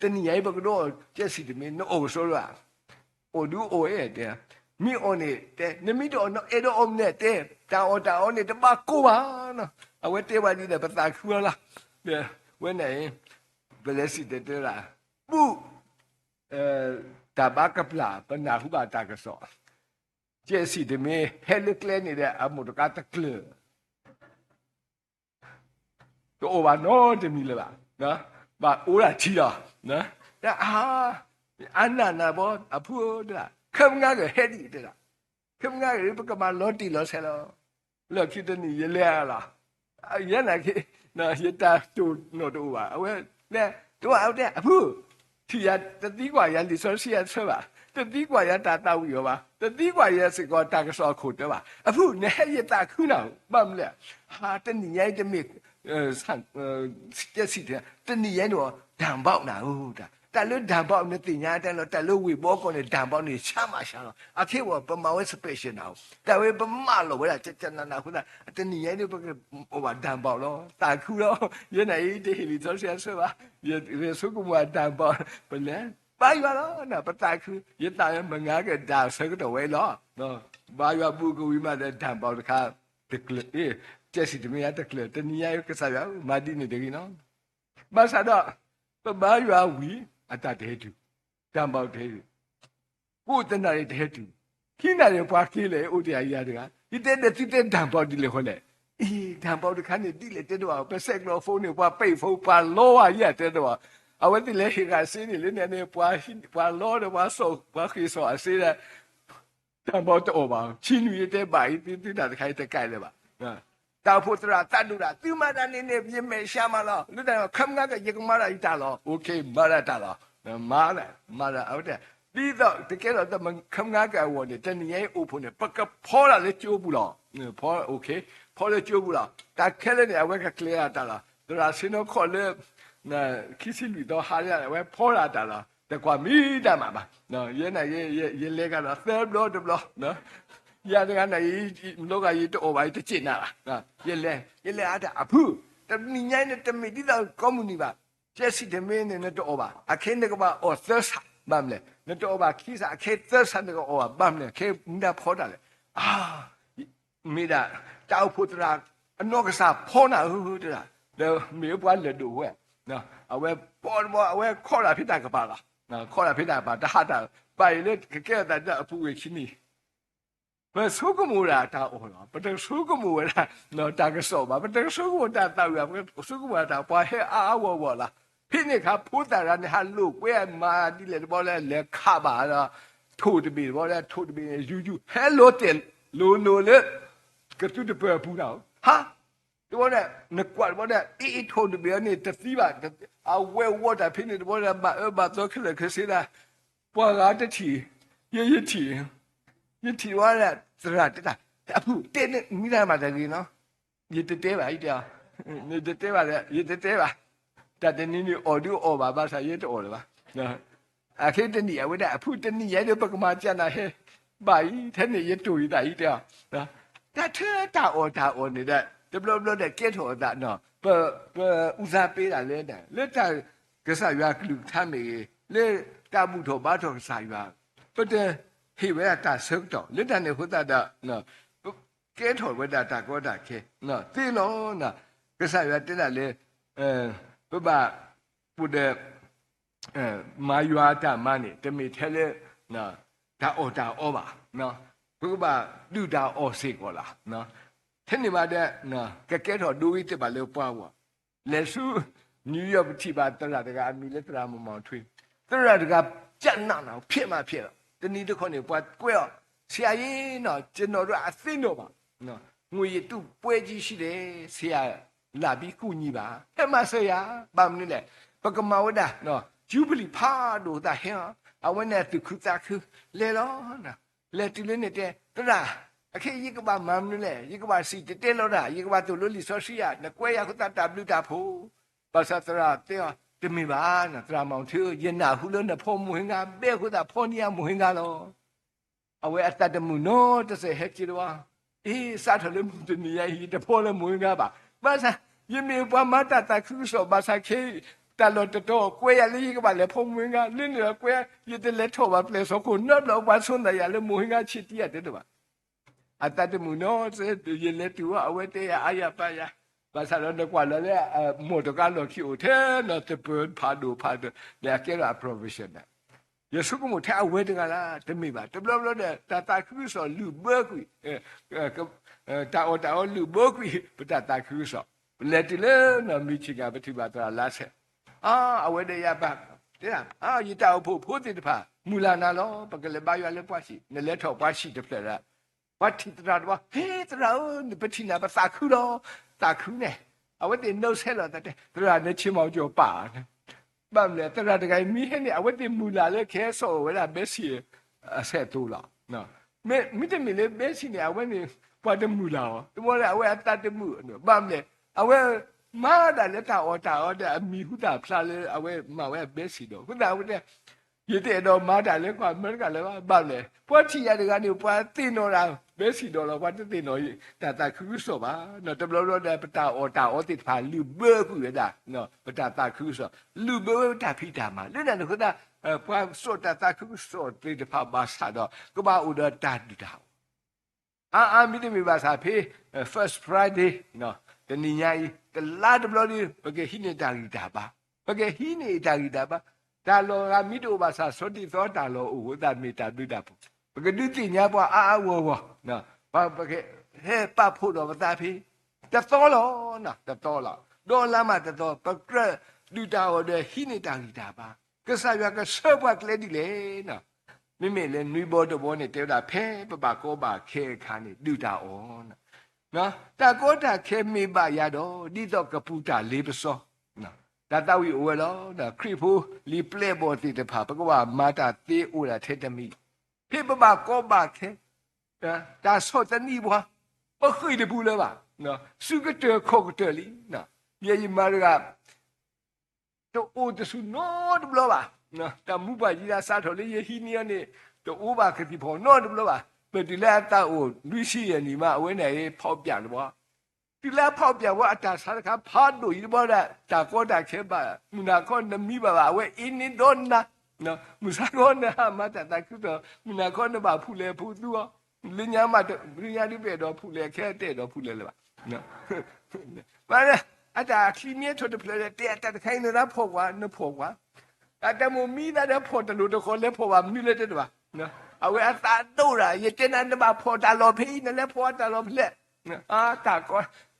တနံၤညါအံၤ ပကဒိးကဲးစံၣ်ထမ့ နအိၣ်ကဆိလၢၤဧါ အိၣ်ဒုးအိၣ်အဲၣ်တဲ, မ့ၢ်အိၣ်န့ၣ်တဲ, နမ့ၢ်တအိၣ် နအဲၣ်ဒိးအီၤမနုၤလဲၣ်တဲ, တၢ်အီၣ်တၢ်အီန့ၣ် တဘၣ်ကိၢ်ဘၣ်နီၤ, အဝဲတဲဝဲဒ်န့ၣ် ပသးခုအီၤလီၤ. ဝဲန့ၣ် ပလဲၤစံၣ်တဲၤတဲလၢ ဘူၣ် တၢ်ဘါကပျၢ် ပနၢ်ဟူဘၣ်တၢ်ကစီၣ်, ကဲးစံၣ်ထမ့ ဟဲလၢကျဲန့ၣ်ဒီး အမိၢ်တကါတကျၢၤ တအိၣ်ဘၣ်နီတမံၤလၢၤဘၣ်. ဘၣ်အိၣ်ဒၣ်ထံလီၤ. တၢ်အါ, အနၢ်နၢ်ဘီ အဖုဧၢ, ခဲမုၢ်နၤကဟဲဒံးတဲဒၣ်, ခဲမုၢ်နၤက ပကမၤလီၤတံၢ်လီၤဆဲးလီၤ. လၢခံတနံၤယလဲၤလီၤ. ယဲနာ်က့ ယတၢ်တိၢ်နီၣ်တအိၣ်ဘၣ်. အဝဲ တအိၣ်အဝဲတဲ အဖု ထံၣ်ယၤ တသံကွၢ်ယၤလံာ်စီဆှံအဆၢဘၣ်, တသံကွၢ်ယၤတၢ်သးဝံၣ်အီၤဘၣ်, တသံကွၢ်ယၤစ့ၢ်ကီးတၢ်ကစီၣ်အခိၣ်တၢဘၣ်. အဖု နဟဲယသးခုနၤဧိၤ, ဘၣ်မနုၤလဲၣ်. တနံၤညါအံၤတမ့ၢ် ကဲးစံၣ်ထ တနံၤညါအံၤန့ၣ် ဒၣ်ဘီနၤဧိၤ, တၢ်လၢဒၣ်ဘီ နသ့ၣ်ညါတၢ်လီၤ, တၢ်လၢဝ့ၢ်ဘီကီၢ်န့ၣ် ဒၣ်ဘီန့ၣ် ဆါမးဆါလီၤ. အခဲအံၤ ပမၤဝဲ special နၤဧိၤ, တၢ်ဝဲပမၢလီၤဝဲဒၣ် ကနနၢ်ဟူသး, တနံၤညါအံၤန့ၣ် ပကအိၣ်ဘၣ်ဒၣ်ဘီလီၤ. သးခုလီၤ. ယဲနာ်အံၤ တဟ့ၣ်လံာ်စီဆှံအဆၢဘၣ်, ယဆိကမိၣ်ဘၣ်ဒၣ်ဘီ, ပလဲၤ ဘါယွၤလီၤ. ပသးခု ယသးမုာ်မုာ်ကဒါဆၢကတီၢ်ဝဲအံၤလီၤ. ဘါယွၤဘူၣ်ကဝံၤမးဒီး ဒၣ်ဘီတခါ တကျၢၤ, ကဲးစံၣ်ထမ့ တကျၢၤ, တနံၤညါအံၤ ကစၢ်ယွၤဧၢ မၤဒ်န့ၣ်တဂ့ၤနီၤ. ဘၣ်ဆၣ်ဒီး ပဘါယွၤဝံၤ အတၢ်တဟဲတုၤ, ဒၣ်ဘီတဟဲတုၤ, ကိးတနၣ်ရံၣ်တဟဲတုၤ, ခံနၣ်ရံၣ်ပှၤက့ၤလဲၣ် အိၣ်တ့ၢ်အယၤတဂၤ, ယတဲဒီးသုတဲဒၣ်ဘီဒ်လဲၣ်ဃီလဲၣ်. အ့ ဒၣ်ဘီတခါန့ၣ် ဒ်လဲၣ်တဲတဘၣ်, ပစဲးကျိးဖိန့ၣ် ပှၤပဲာ်ဖိ ပှၤလီဝဲယၤတဲတဘၣ်, အဝဲသ့ၣ်လဲၤဟ့ၣ်ဃာ်စ့န့ၣ် လၢန့ၣ်န့ၣ် ပှၤလီဒီး ပှၤဃ့ၢ်စီၣ်အစ့ဒီး တၢ်ဘီတအီၣ်ဘၣ်, ဆံနုာ်ယတဲဘၣ်အံၤ သုသုတၢ်တခါအံၤတကဲလၢၤဘၣ်. တၢ်အိၣ်ဖှိၣ်သရၣ်သးဒိၣ်ဒၣ် သုမၤတၢ်န့ၣ်န့ၣ် ယမဲာ်ဆှးမးလီၤ. လၢတၢ်ခဲမုၢ်နၤက ယကမၤဒၣ်ယတၢ်လီၤ. အိၣ်ခ့ မၤဒၣ်တၢ်လီၤ. မၤဒၣ် မၤဒၣ် အဝဲတဲ ဒ်သိးတကဲထီၣ်တၢ်ခဲမုၢ်နၤကအဂီၢ်န့ၣ် တနံၤညါအံၤအိၣ်ဖှိၣ်န့ၣ် ပကဖီဒၣ်လၢကၠိပူၤလီၤ. ဖီ အိၣ်ခ့ ဖီလၢကၠိပူၤလီၤ. တၢ်ခဲလၢာ်န့ၣ် အဝဲကကျဲၤဒၣ်တၢ်လီၤ. သရၣ်ဆ့နီၢ်ခီၣ်လၢ ခံဆံလွံၢ်သီဟါလၢ အဝဲဖီဒၣ်တၢ်လီၤ. တကွၢ်မံတၢ်မးဘၣ်. ယဲန့ၣ် ယလဲၤကဒီးသၢဘျီတဘျီ, ယၤတဂၤန့ၣ် လီၤဂာ်ယတအီၣ်ဘၣ် ယတစ့ၣ်နၤဘၣ်. ယလဲၤ ယလဲၤအါတၢ်အဖု, တနံၤညါအံၤန့ၣ် တမ့ၢ်ဒ်သိးကိးမုၢ်နံၤဘၣ်. ကဲးစံၣ်ထမ့န့ၣ် နတအီၣ်ဘၣ်. အခဲနကဘၣ်အီၣ်သၢဆၣ် ဘၣ်မနုၤလဲၣ်. နတအီၣ်ဘၣ်ခံဆၣ် အခဲသၢဆၣ်နကအီၣ်ဘၣ် ဘၣ်မနုၤလဲၣ်. ခဲမုၢ်နၤဖီတၢ်လဲၣ်. အါ မ့ၢ်ဒၣ် တၢ်အိၣ်ဖှိၣ်သရၣ် အနီၢ်ကစၢ်ဖီနၤဧၢ တဲဒၣ်, ဒီးမ့ၢ်ပှၤလဲၤဒိၣ်ဝဲ, အဝဲဖီတဘီ အဝဲခီၣ်တၢ်ဖံးတၢ်ကပၤလီၤ. ခီၣ်တၢ်ဖံးတၢ်ကပၤ တဟးတၢ် ဘၣ်အံၤလၢကကဲထီၣ်သးဒီးအပူၤဝဲၢ်ခံနံၤ ပဆိကမိၣ်ဒၣ်တၢ်အီၣ်လီၤ. ပတဆိကမိၣ်ဝဲဒၣ် တၢ်ကစီၣ်ဘၣ်. ပတဆိကမိၣ်တၢ်သးဝံၣ်ဘၣ်. ပဆိကမိၣ်ဒၣ်တၢ်ပှၤဟဲအါအါဂီၢ်ဂီၢ်လီၤ. ဖဲန့ၣ်အခါ ဖိသၣ်ရၤန့ၣ် ဟးလိာ်ကွဲမၤဒ်လဲၣ်တဘီလၢ လဲၤခးဘၣ်ဒီး ထိၣ်တဘ့ၣ်တဘီလၢ ထိၣ်တဘ့ၣ်န့ၣ် ယူၤယူၤ ဟဲလိၤတဲာ်လိၤလိၤလၢ ကသူတပၢၢ်အပူၤနၤဧၢ, ဟါ တဘီဒီး နကွၢ်တဘီဒီး အ့ၣ် ထိၣ်တဘ့ၣ်အံၤန့ၣ် တသံဘၣ်, အဝဲဝီတၢ်ဖဲန့ၣ်တဘီဒီး ဘၣ်အၢဘၣ်သီခဲလၢာ်ခဲဆ့ဒၣ်, ပှၤဂၤတထံၣ်, ယဲယထံၣ်, ယထံၣ်ဝဲဒၣ် သရၣ်တဲတၢ်, အဖုတဲန့ၣ် မံတၢ်မၤတဂ့ၤနီၤ, ယတတဲဘၣ် ယတဲအီၤ, ယတတဲဘၣ်ဒီး ယတတဲဘၣ်, တၢ်တနံၤန့ၣ်အီၣ်ဒုးအီၣ်ဘၣ် ဘၣ်ဆၣ်ယဲတအီၣ်လၢၤဘၣ်. အခဲတနံၤ အဝဲဒၣ်အဖုတနံၤယဲဒီး ပကမၤစၢ်နၤဟဲ, ဘၣ်အံၤ ထဲန့ၣ်ယတိၢ်ယသးအံၤတဲအီၤ, တၢ်ထၢတၢ်အီၣ်တၢ်အီၣ်န့ၣ်ဒီး တဘျီဘျီဒီးကဲထီၣ်အသးနီၤ, ပ ပအူသးပ့တၢ်လၢ လၢတၢ်ကစၢ်ယွၤကလုၢ်ကထါမ့ၢ်ဂ့ၤ, လၢတၢ်ဘူၣ်ထီၣ်ဘါထီၣ်ကစၢ်ယွၤ, ပတ ဟ့ၣ်ဝဲဒၣ်တၢ်ဆၢကတီၢ် လၢတၢ်န့ၣ်အဃိသတးဒီး ကဲထီၣ်ဝဲဒၣ်တၢ်ကီတၢ်ခဲသ့လီၤ. ကစၢ်ယွၤတဲဒၣ်လၢ ပဘၣ်အိၣ်ဒီး မၤယွၤအတၢ်မၤန့ၣ် တမ့ၢ်ထဲလၢ တၢ်အီၣ်တၢ်အီဘၣ်. ပကဘၣ်ဒုၣ်တၢ်အီၣ်စ့ၢ်ကီးလီၤ. ထဲန့ၣ်ဘၣ်ဒီး ကကဲထီၣ်ဒိဂ့ၤသ့ၣ်တဖၣ်လၢပှၤအဂီၢ် လဲၤဆူ New York ပထံၣ်ဘၣ်သရၣ်တဂၤအမံၤလၢသရၣ်မၤမၤထွ့, သရၣ်တဂၤ ကနးနး ဖျဲးမးဖျဲးလီၤ. တနံၤတခီန့ၣ် ပှၤကွဲးအီၤ, ဆရာကြီးနီၤ ကျွန်တော်တို့အသင့်တော်ပါ, ငွေရတုပွဲကြီးရှိတယ်, ဆရာလာပြီးကူညီပါ, ဖဲမၤစၢၤယၤ, ဘၣ်မနုၤလဲၣ်, ပကမၤဝဲဒၣ် ယူဘလံၤဖးဒိၣ်သးဟဲအီၤ, အဝဲန့ၣ်သူၣ်ခုသးခု လဲၤလီၤ. လဲၤတုၤလၢန့ၣ်တဲ သရၣ်, အခဲအံၤယကဘၣ်မၤမနုၤလဲၣ်, ယကဘၣ်စံၣ်တဲၤတဲလီၤတၢ်, ယကဘၣ်သိၣ်လိလံာ်စီဆှံဧါ, နကွဲးယၤအဃိသတးတၢ်ဘျုးတၢ်ဖှိၣ်, ဘၣ်ဆၣ်သရၣ်တဲအီၤ တမ့ၢ်ဘၣ်, သရၣ်မၤထွ့ဧၢ, ယနၢ်ဟူလၢနဖီမုၢ်ဟ့ၣ်ငါ ဘဲအဃိသတးဖီန့ၢ်ယၤမုၢ်ဟ့ၣ်ငါလီၤ. အဝဲအသးတမုာ်နီတစဲးဟဲက့ၤတဝီ, အ့ စးထီၣ်လၢမုၢ်တနံၤညါအံၤ ယတဖီလၢမုၢ်ဟ့ၣ်ငါဘၣ်, ဘၣ်ဆၣ် ယမ့ၢ်ပှၤမၤတၢ်သးခုကစီၣ် ဘၣ်ဆၣ်ခဲအံၤ တၢ်လီၢ်တတီၤကွဲးယၤလၢယကဘၣ်လဲၤဖီမုၢ်ဟ့ၣ်ငါ, လၢန့ၣ်ဒီးကွဲး ယတလဲၤထီၣ်ဘၣ်ပျဲၢ်စီၤခိၣ်နီတဘျီ ပှၤဆိၣ်သးယၤလၢမုၢ်ဟ့ၣ်ငါဆံးတံၢ်ယၤတဲတဘၣ်. အသးတမုာ်နီတစဲး ယလဲၤတုၤအီၤ အဝဲတဲယၤအါယၤပါယၤ, ဘၣ်ဆၣ်ဒီးနကွၢ်လီၤလၢ မိၢ်တကါလီၢ်ခံအိၣ်ထဲနီၤ သပၢၤဖးဒိၣ်ဖးဒိၣ် န့ၣ်အကဲထီၣ်အ provision န့ၣ် ယဆိကမိၣ်ထဲအဝဲတဂၤလၢ တမ့ၢ်ဘၣ်, တဘျီဘျီဒီး တၢ်သးခုကစီၣ်လုၢ်ဘၢကွံာ်, တၢ်အီၣ်တၢ်အီလုၢ်ဘၢကွံာ် ပတၢ်သးခုကစီၣ်, ပလဲၤတုၤလၢနီၤ Michigan ပထံၣ်ဘၣ်သရၣ်လါဆဲး, အဝဲဒီးယၤဘၣ်, တဲဒၣ် ယတၢ်အိၣ်ဖှိၣ်ဖိသ့ၣ်တဖၣ် မုၢ်လၢ်နၤလီၤ, ပကလဲၤဘါယွၤလၢပှၤဟံၣ်, နလဲၤထီၣ်ပှၤဟံၣ်တဖျၢၣ်ဒီး ပှၤထံၣ်သရၣ်တဘျီ, ဟ့ သရၣ်ဧၢ, ပထံၣ်နၤပသးခုလီၤ, သးခုန့ၣ်, အဝဲသ့ၣ်နီၣ်ဆဲးလီၤသးတဲ သရၣ်န့ၣ်ဆ့မီၤကၠီၤပာ်န့ၣ်, ဘၣ်မနုၤလဲၣ် သရၣ်တဂၤအံၤမ့ၢ်ဟဲန့ၣ် အဝဲသ့ၣ်မုၢ်လၢ်လၢကဟဲစိာ်ဝဲဒၣ် Bessie အဆဲးအသိးလီၤ. မ့တမ့ၢ်လၢ Bessie န့ၣ် အဝဲန့ၣ် ပှၤတမုၢ်လၢ်အီၤ, တဘျီလၢအဝဲအသးတမုာ်, ဘၣ်မနုၤလဲၣ် အဝဲ မၤဒၣ်လၢတၢ်အီၣ်တၢ်အီဒီးအမံၤဟူသၣ်ဖျါလၢအဝဲမၤဝဲ Bessie ဒီး အဃိသတးအဝဲတဲ ယတအဲၣ်ဒိးမၤတၢ်လၢကီၢ်အမဲရကၤလၢၤဘၣ်, ဘၣ်မနုၤလဲၣ် ပှၤထံၣ်ယၤတဂၤန့ၣ် ပှၤသ့ၣ်နီၣ်ဒၣ် Bessie ဒီးလီၤ, ပှၤတသ့ၣ်နီၣ်တၢ်သးခုကစီၣ်ဘၣ်. တဘျီဘျီဒီး ပတၢ်အီၣ်တၢ်အီသ့ၣ်တဖၣ် လုၢ်ဘၢကွံာ်ဝဲဒၣ် ပတၢ်သးခုကစီၣ်, လုၢ်ဘၢဝဲပတၢ်ဖံးတၢ်မၤ, လၢတၢ်န့ၣ်အဃိသတး ပှၤစိာ်တၢ်သးခုကစီၣ်သ့ၣ်တဖၣ်ဘၣ်ဆၣ်ဒီး ကဘၣ်အိၣ်ဒီးတၢ်ဒုၣ်တၢ်အီၣ် အါအါမ့တမ့ၢ်ဘၣ်ဆၣ်ဖဲ First Friday တနံၤညါအံၤ တလါတဘျီဒီး ပကဟံးန့ၢ်တၢ်ဂံၢ်တၢ်ဘါ, ပကဟံးန့ၢ်တၢ်ဂံၢ်တၢ်ဘါ, တၢ်လီၢ်ဂၤမ့ၢ်တအိၣ်ဘၣ်ဆၣ် ဆီဒံၣ်သီတၢ်လီၢ်အိၣ်အဃိသတးမ့ၢ်တၢ်ဘျုးတၢ်ဖှိၣ်, ပကဒုးသ့ၣ်ညါပှၤအါအါဂီၢ်ဂီၢ်, ပကဟဲပာ်ဖှိၣ်ဒီးပသးဖဲ တသီလီၤ, တသီလီၤ, ဒီးလါမးတသီ ပကြၢးဒုၣ်တၢ်အီၣ်ဒီးဟံးန့ၢ်တၢ်ဂံၢ်တၢ်ဘါ, ကစၢ်ယွၤကဆှၢပှၤကျဲဒ်လဲၣ် မ့မ့ၢ်လၢနွံဘီတဘီန့ၣ် တဲဝဲဒၣ်ဖဲပဘၣ်ကီဘၣ်ခဲအခါန့ၣ် ဒုၣ်တၢ်အီၣ်, တၢ်ကီတၢ်ခဲမ့ၢ်ဘၣ်ယၤဒီး ဒ်သိးကပူၤတၢ်လ့ပစီ, တၢ်သးဝံၣ်အိၣ်ဝဲလီၤ. ခရံာ်ဖိလံာ်ပျဲၢ်ဘီၣ်သ့ၣ်တဖၣ် ပကဘၣ်မၤတၢ်သ့အိၣ်ဒၣ်ထဲတမံၤ, ဖဲပဘၣ်ကီဘၣ်ခဲ တၢ်ဆီၣ်သနံးပှၤ ပဃ့ၢ်တပူၤလၢၤဘၣ်, စုကတၢၢ်ခီၣ်ကတၢၢ်လံ, ယဲယမါတဂၤ တအိၣ်တဆူၣ်နီတဘျီဘၣ်. တၢ်မူပှၤယံၤဒၣ်စးထီၣ်လၢယဟံးန့ၢ်အီၤန့ၣ် တအိၣ်ဘၣ်ကသံၣ်ဖီၣ်နီတဘျီဘၣ်. ပတုၤလၢအသးအိၣ်လွံၢ်ဆံယဲၢ်နံၣ်မး အဝဲန့ၣ် ဖီၣ်ပၠးတဘျီ, တုၤလၢအဖီၣ်ပၠးဝဲအတၢ်ဆါတခါ ဖးဒိၣ်အံၤတဘျီဒၣ် တၢ်ကီတၢ်ခဲဘၣ် မုၢ်နၤခီနမံဘၣ်ဘၣ် အဝဲအ့န့ဒီနၤ, မုၢ်ဆါခီနဟးမၤတၢ်သးခုကစီၣ် မုၢ်နၤခီနဘၣ်ဖူးလဲၤဖူးသူအီၤ, လၢညါမး လၢညါဒုးပအဲၣ်ဒိးဖူးလဲၤခဲ တအဲၣ်ဒိးဖူးလဲၤလၢၤဘၣ်. ဘၣ်လၢ အတၢ်ချံမ့ၢ်ထီၣ်တဖျၢၣ်ဒီး တဲအတၢ်တခါအံၤ နသးဖီၣ်ကွၢ် နဖီၣ်ကွၢ်, အတၢ်မိၢ်မံသးဒီးဖီၣ်တလိၤတဃီၤ လဲၤဖီၣ်ဘၣ်မနုၤလဲၣ်တဲတဘၣ်. အဝဲအသးဒိၣ်ဒၣ် ယတဲနၤ နဘၣ်ဖီၣ်တၢ်လီၢ်ဖဲအံၤ နလဲၤဖီၣ်တၢ်လီၢ်ဖဲလဲၣ်, တၢ်ကီ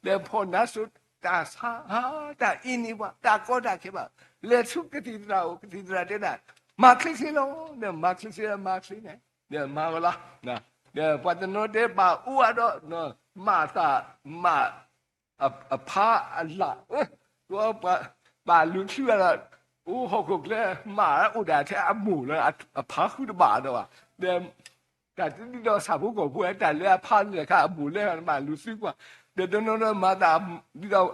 လဲၤဖီၣ်နါစိၤ တၢ်ဆါ တၢ်အ့န့ပှၤ တၢ်ကီတၢ်ခဲဘၣ်, လဲၤဆူကသံၣ်သရၣ်အိၣ် ကသံၣ်သရၣ်တဲဒၣ် မၤချ့ချ့လီၤ, ဒီးမၤချ့ချ့လီၤ မၤချ့န့ၣ် ဒီးမၤဝဲလီၤ. ဒီးပှၤတနီၤတဲဘၣ်အိၣ်အါဒီး မၤသး မၤ အဖါအလာ်, ဘၣ်လူၤချုအဒီး အိၣ်ဟီၣ်ခိၣ်ချၢ မၤအိၣ်ဒၣ်ထဲအမိၢ်လၢ အဖါဃုတဘၣ်ဒီးဘၣ်, ဒီး တၢ်တဒ်ဒီးဆၣ်ဖိကီၢ်ဖိ တၢ်လၢအဖါလၢတခါအမိၢ်လၢ ဘၣ်လူၤသုကွၢ်, ဒီးတနီၤနီၤမၤသး ဒ်သိး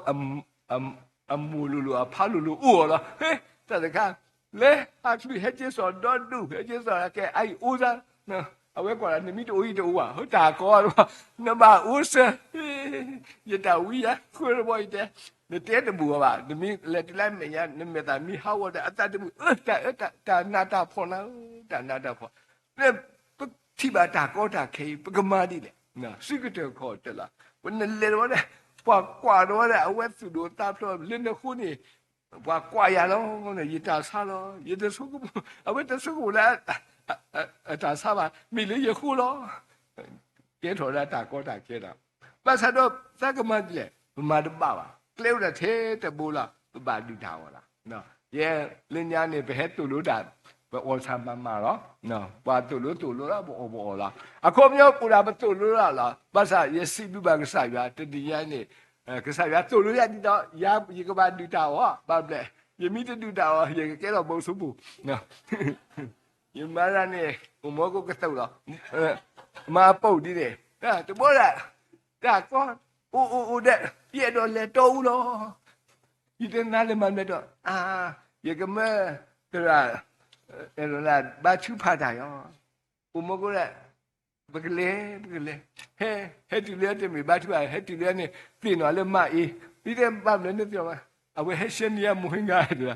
အမိၢ်လိၤလိၤ အဖါလိၤလိၤအိၣ်အီၤလီၤ. ဟ့ၣ် တၢ်တခါ လဲၤဟးချုးဟဲက့ၤစိာ်ဒီဒူၣ် ဟဲက့ၤစိာ်ကဲအအံၤအိၣ်စၢ်, အဝဲကွၢ်လၢ နမ့ၢ်တအိၣ်အံၤတအိၣ်ဘၣ် တၢ်ကီ နဘၣ်အိၣ်စၢၤ, ယတၢ်ဝံယၤဃၢတဘီအံၤတဲ, နတဲတဘူၣ်အီၤဘၣ်, နမ့ၢ်လဲၤတုၤလၢအမဲာ်ညါ နမဲာ်သၣ်မ့ၢ်ဟးဂီၤဒီး အသးတဘူၣ် တၢ်အၢ တၢ်နးတၢ်ဖှီၣ်နၤဧၢ, တၢ်နးတၢ်ဖှီၣ်, ပ ထံၣ်ဘၣ်တၢ်ကီတၢ်ခဲအံၤ ပကမၤဒ်လဲၣ်. စုကတၢၢ်ခီၣ်တၢၢ်လီၤ. ပနလဲၤတဝီဒီး ပှၤကွၢ်တဝီဒီး အဝဲသူၣ်ဒိၣ်သးဖျိးလၢနဃိန့ၣ် ပှၤကွၢ်ယၤလီၤ. ယတၢ်ဆါလီၤ. ယတဆိကမိၣ်, အဝဲတဆိကမိၣ်လၢ အတၢ်ဆါဘၣ်, မ့ၢ်လၢယဃိလီၤ. ကဲထီၣ်ဒၣ်တၢ်ကီတၢ်ခဲလီၤ. ဘၣ်ဆၣ်ဒီး သးကမၤဒ်လဲၣ်, ပမၤတဘၣ်ဘၣ်. ကျဲအိၣ်ဒၣ်ထဲတဘိလီၤ, ပဘၣ်ဒုၣ်တၢ်အီၣ်လီၤ. ယဲလၢညါန့ၣ် ပဟဲသိၣ်လိတၢ်, ပအီၣ်ဆၣ်မၤမၤလီၤ. ပှၤသိၣ်လိသိၣ်လိလီၤ, ပအီၣ်ပအီလီၤ. အခီပညီအိၣ်ဒၣ်ပသိၣ်လိလီၤလီၤ. ဘၣ်ဆၣ်ယစံးဘျုးဘၣ်ကစၢ်ယွၤ တနံၤညါန့ၣ် ကစၢ်ယွၤသိၣ်လိယၤဒ်သိး ယကဘၣ်ဒုၣ်တၢ်အီၣ်, ဘၣ်မနုၤလဲၣ်, ယမ့ၢ်တဒုၣ်တၢ်အီၣ် ယကကဲထီၣ်ဘိၣ်ဆိပူၤ ယမၤတၢ်န့ၣ် အိၣ်မီကိကသိးလီၤ. မၤပိာ်ဒ်န့ၣ်, တဘီဒၣ်, တၢ်ကီ, အိၣ်အိၣ်အိၣ်ဒီး ယအဲၣ်ဒိးလဲၤတီအူလီၤ. ယတနာ်လၢမၤမနုၤဒီး, ယကမၢသရၣ်, ဘါထုကဖၣ်တၢ်ယီၤ, အိၣ်မီကိဒီး ပကလဲၤ, ပကလဲၤ, ဟဲ, ဟဲတုၤလၢတမ့ၢ်ဘါထုကဖၣ်, ဟဲတုၤလၢန့ၣ် သ့ၣ်နီၣ်လၢမၤအ့, ဒ်တဲဘၣ်မနုၤန့ၣ်သ့ၣ်နီၣ်, အဝဲဟဲရှဲန့ၢ်ယၤမိၢ်ဟ့ၣ်ဂၤတဂၤ,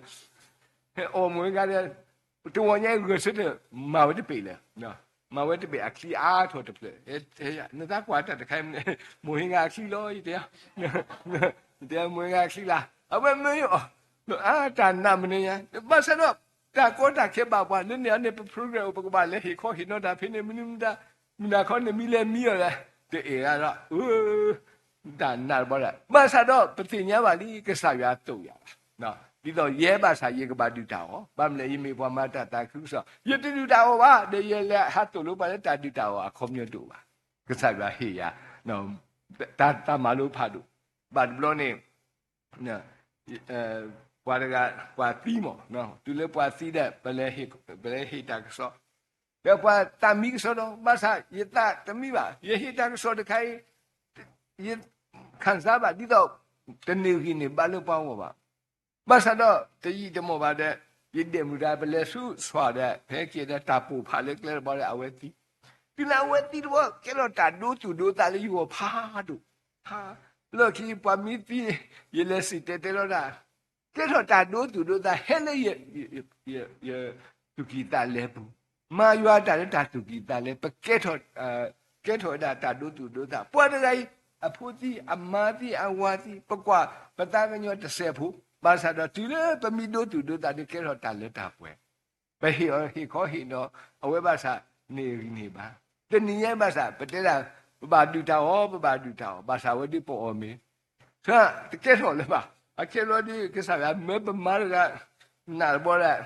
ဟဲအီၣ်မိၢ်ဟ့ၣ်ဂၤဒီး, တဝီညါဂဲၤဆၢထၢၣ် မၤဝဲတပ့ၤလၢ, မၤဝဲတပ့ၤအချံအါထီၣ်တဖျၢၣ်, နသးကွၢ်တၢ်တခါ, မိၢ်ဟ့ၣ်ဂၤအချံလီၤ, ယတဲ, ယတဲမိၢ်ဟ့ၣ်ဂၤအချံလီၤ, အဝဲမၢယအီၤ, အတၢ်နာ်မနုၤညါ, ဘၣ်ဆၣ်ဒီး တၢ်ကီတၢ်ခဲဘၣ်ပှၤ လၢန့ၣ်အန့ၣ် ပ program အိၣ် ပကဘၣ်လဲၤဟ့ၣ်ခီဟ့ၣ်နီၤတၢ်ဖဲန့ၣ် မနုၤမတၤ, မုၢ်နၤခီန့ၣ်မံလဲၤမံအီၤလဲၣ်, တအဲၣ်ဂၤဒီး, တၢ်နာ်တဘီဒီး, ဘၣ်ဆၣ်ဒီးပသ့ၣ်ညါဘၣ်လံ ကစၢ်ယွၤသိၣ်ယၤဘၣ်, ဒ်သိးယဲဘၣ်ဆၣ်ယကဘၣ်ဒုၣ်တၢ်အီၣ်, ဘၣ်မနုၤလဲၣ် ယမ့ၢ်ပှၤမၤတၢ်သးခုကစီၣ် ယတဒုၣ်တၢ်အီၣ်ဘၣ်, ဒီးယလဲၤဟးသိၣ်လိပှၤလၢတၢ်ဒုၣ်တၢ်အီၣ်အခီပညီတအိၣ်ဘၣ်, ကစၢ်ယွၤဟ့ၣ်ယၤ တၢ်မၤလိဖးဒိၣ်, ဘၣ်တဘျီန့ၣ် ပှၤတဂၤ ပှၤသံမး, တုၤလၢပှၤသံဒီး ပလဲၤဟ့ၣ်တၢ်ကစီၣ်, ဒီးပှၤသးမံကစီၣ်ဒီး ဘၣ်ဆၣ်ယသးတမံဘၣ်, ယဟ့ၣ်တၢ်ကစီၣ်တခါအံၤ ယခံစားဘၣ်ဒ်သိး တန့ၢ်ဂံၢ်န့ၢ်ဘါလၢပှၤဂီၢ်ဘၣ်, ဘၣ်ဆၣ်ဒီး တယံာ်တမီၢ်ဘၣ်ဒီး ယဒဲးမုၢ်တၢ် ပလဲၤဆူဆွးဒီး ဖဲက့ၤဒီးတၢ်ပိာ်ဖးလၢကျဲတဘီဒီး အဝဲသံ, တုၤလၢအဝဲသံတဘီ ကဲထီၣ်တၢ်ဒိသူၣ်ဒိသးလၢယဂီၢ်ဖးဒိၣ်, လီၢ်ခံပှၤမံသံ ယလဲၤစံၣ်တဲၤတဲလီၤတၢ်, ကဲထီၣ်တၢ်ဒိသူၣ်ဒိသး ဟဲလၢ ယသူၣ်ကံၢ်သးလဲပူၤ, မၤယွၤတၢ်လၢတၢ်သူၣ်ကံၢ်သးလဲ ပကဲထီၣ်, ကဲထီၣ်ဝဲဒၣ်တၢ်ဒိသူၣ်ဒိသး, ပှၤတဂၤအံၤ အဖိသံ အမါသံ အဝၤသံ ပကွၢ်ပသးကညီၤတစဲးဖိ, ဘၣ်ဆၣ်ဒီးတုၤလၢပမံဒိသူၣ်ဒိသး ဒုးကဲထီၣ်တၢ်လၢတၢ်ပှဲၤ, ပဟ့ၣ်အီၤဟ့ၣ်ခီဟ့ၣ်နီၤ အဝဲဘၣ်ဆၣ်န့ၢ်ဂံၢ်န့ၢ်ဘါ, တနံၤညါဘၣ်ဆၣ် ပတဲဒၣ် ပဘၣ်ဒုၣ်တၢ်အီၣ် ပဘၣ်ဒုၣ်တၢ်အီၣ် ဘၣ်ဆၣ်ဝဲဒုးပအီၣ်မ့ၤ တကဲထီၣ်လၢၤဘၣ်, အခဲဘျီဒုး ကစၢ်ယွၤမၢပမၤတဂၤ နာ်တဘီဒၣ်,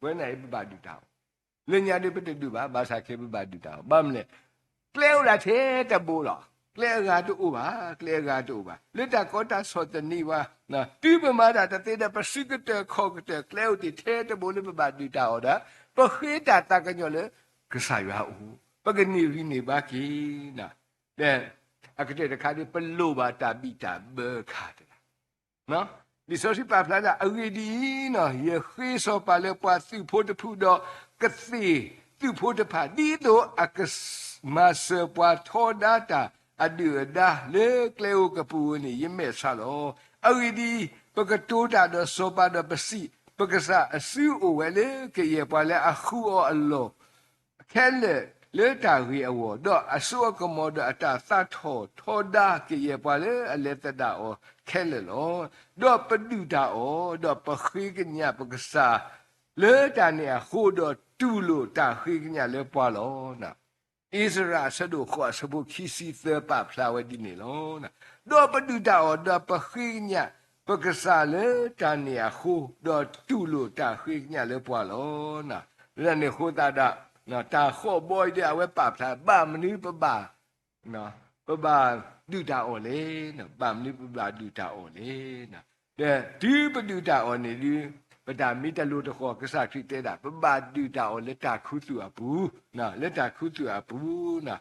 ဝဲန့ၣ်အံၤပဘၣ်ဒုၣ်တၢ်အီၣ်, လၢညါဒုးပတဒုးဘၣ် ဘၣ်ဆၣ်ခဲပဘၣ်ဒုၣ်တၢ်အီၣ်, ဘၣ်မနုၤလဲၣ်, ကျဲအိၣ်ဒၣ်ထဲတဘိလီၤ, ကျဲအဂၤတအိၣ်ဘၣ်, ကျဲအဂၤတအိၣ်ဘၣ်, လၢတၢ်ကီတၢ်ဆီၣ်သနံးဝဲ, တုၤပမၤတၢ်တသ့ဒီး ပစုကတၢၢ်ခီၣ်ကတၢၢ်ကျဲအိၣ်တ့ၢ်ထဲတဘိလၢပဘၣ်ဒုၣ်တၢ်အီၣ်ဒီး ပဃ့တၢ်သးကညီၤလၢ ကစၢ်ယွၤအအိၣ်, ပကန့ၢ်ဂံၢ်န့ၢ်ဘါက့ၤ အကတၢၢ်တခါဒုး ပလိၣ်ဘၣ်တၢ်ဘံၣ်တၢ်ဘၢအခါတဂၤ, လံာ်စီဆှံပာ်ဖျါဒၣ် အဂ့ၢ်ဒ်အံၤ, ယဃ့စီၤပၤလၢပှၤသုးဖိတဖုဒီး ကသ့ၣ်သုးဖိတဖၣ် ဒ်သိးအကမၤစၢၤပှၤထီဒါတၢ်အဒုၣ်အဒါလၢကျဲဧိၤကပူၤဧိၤန့ၣ် ယမဲာ်ဆှးလီၤ. အဂ့ၢ်ဒ်အံၤ, ပကတိၤတၢ်ဒီးစီၤပၤဒီးပစံး, ပကစၢ်အစုအိၣ်ဝဲလၢကယဲၢ်ပှၤလၢအဃုအီၤအလီၢ် ခဲလၢာ်လၢတၢ်ဂ့ၤအဂီၢ်, ဒီးအစိအကမီၤဒီးအတၢ်သးထီၣ်ထီဒါကယဲၢ်ပှၤလၢအလဲၤသဒၣ်အီၤခဲလၢာ်လီၤ. ဒီးပဒုၣ်တၢ်အီၣ်, ဒီးပဃ့ကညးပကစၢ်လၢတၢ်န့ၣ်အဃိ, ဒီးတူၢ်လိာ်တၢ်ဃ့ကညးလၢပှၤလီၤ. အ့စရၤအဆၢဒိၣ်ဃိးအဆၢဖိခံဆံသၢပာ်ဖျါဝဲဒ်န့ၣ်လီၤ. ဒီးပဒုၣ်တၢ်အီၣ်, ဒီးပဃ့ကညးပကစၢ်လၢတၢ်န့ၣ်အဃိ, ဒီးတူၢ်လိာ်တၢ်ဃ့ကညးလၢပှၤလီၤ. လၢန့ၣ်အဃိသတးဒီး တၢ်ဃိးဘီအံၤဒီး အဝဲပာ်ဖျါ ဘၣ်မနုၤပဘၣ် ပဘၣ်ဒုၣ်တၢ်အီၣ်လဲၣ်, ဘၣ်မနုၤပဘၣ်ဒုၣ်တၢ်အီၣ်လဲၣ်. ဒီးတုၤပဒုၣ်တၢ်အီၣ်န့ၣ်ဒုး ပတၢ်မ့ၢ်တလိၤတဃီၤ ကစၢ်ခရံာ်တဲဒၣ် ပဘၣ်ဒုၣ်တၢ်အီၣ်လၢတၢ်ခူသူၣ်အပူၤ, လၢတၢ်ခူသူၣ်အပူၤ,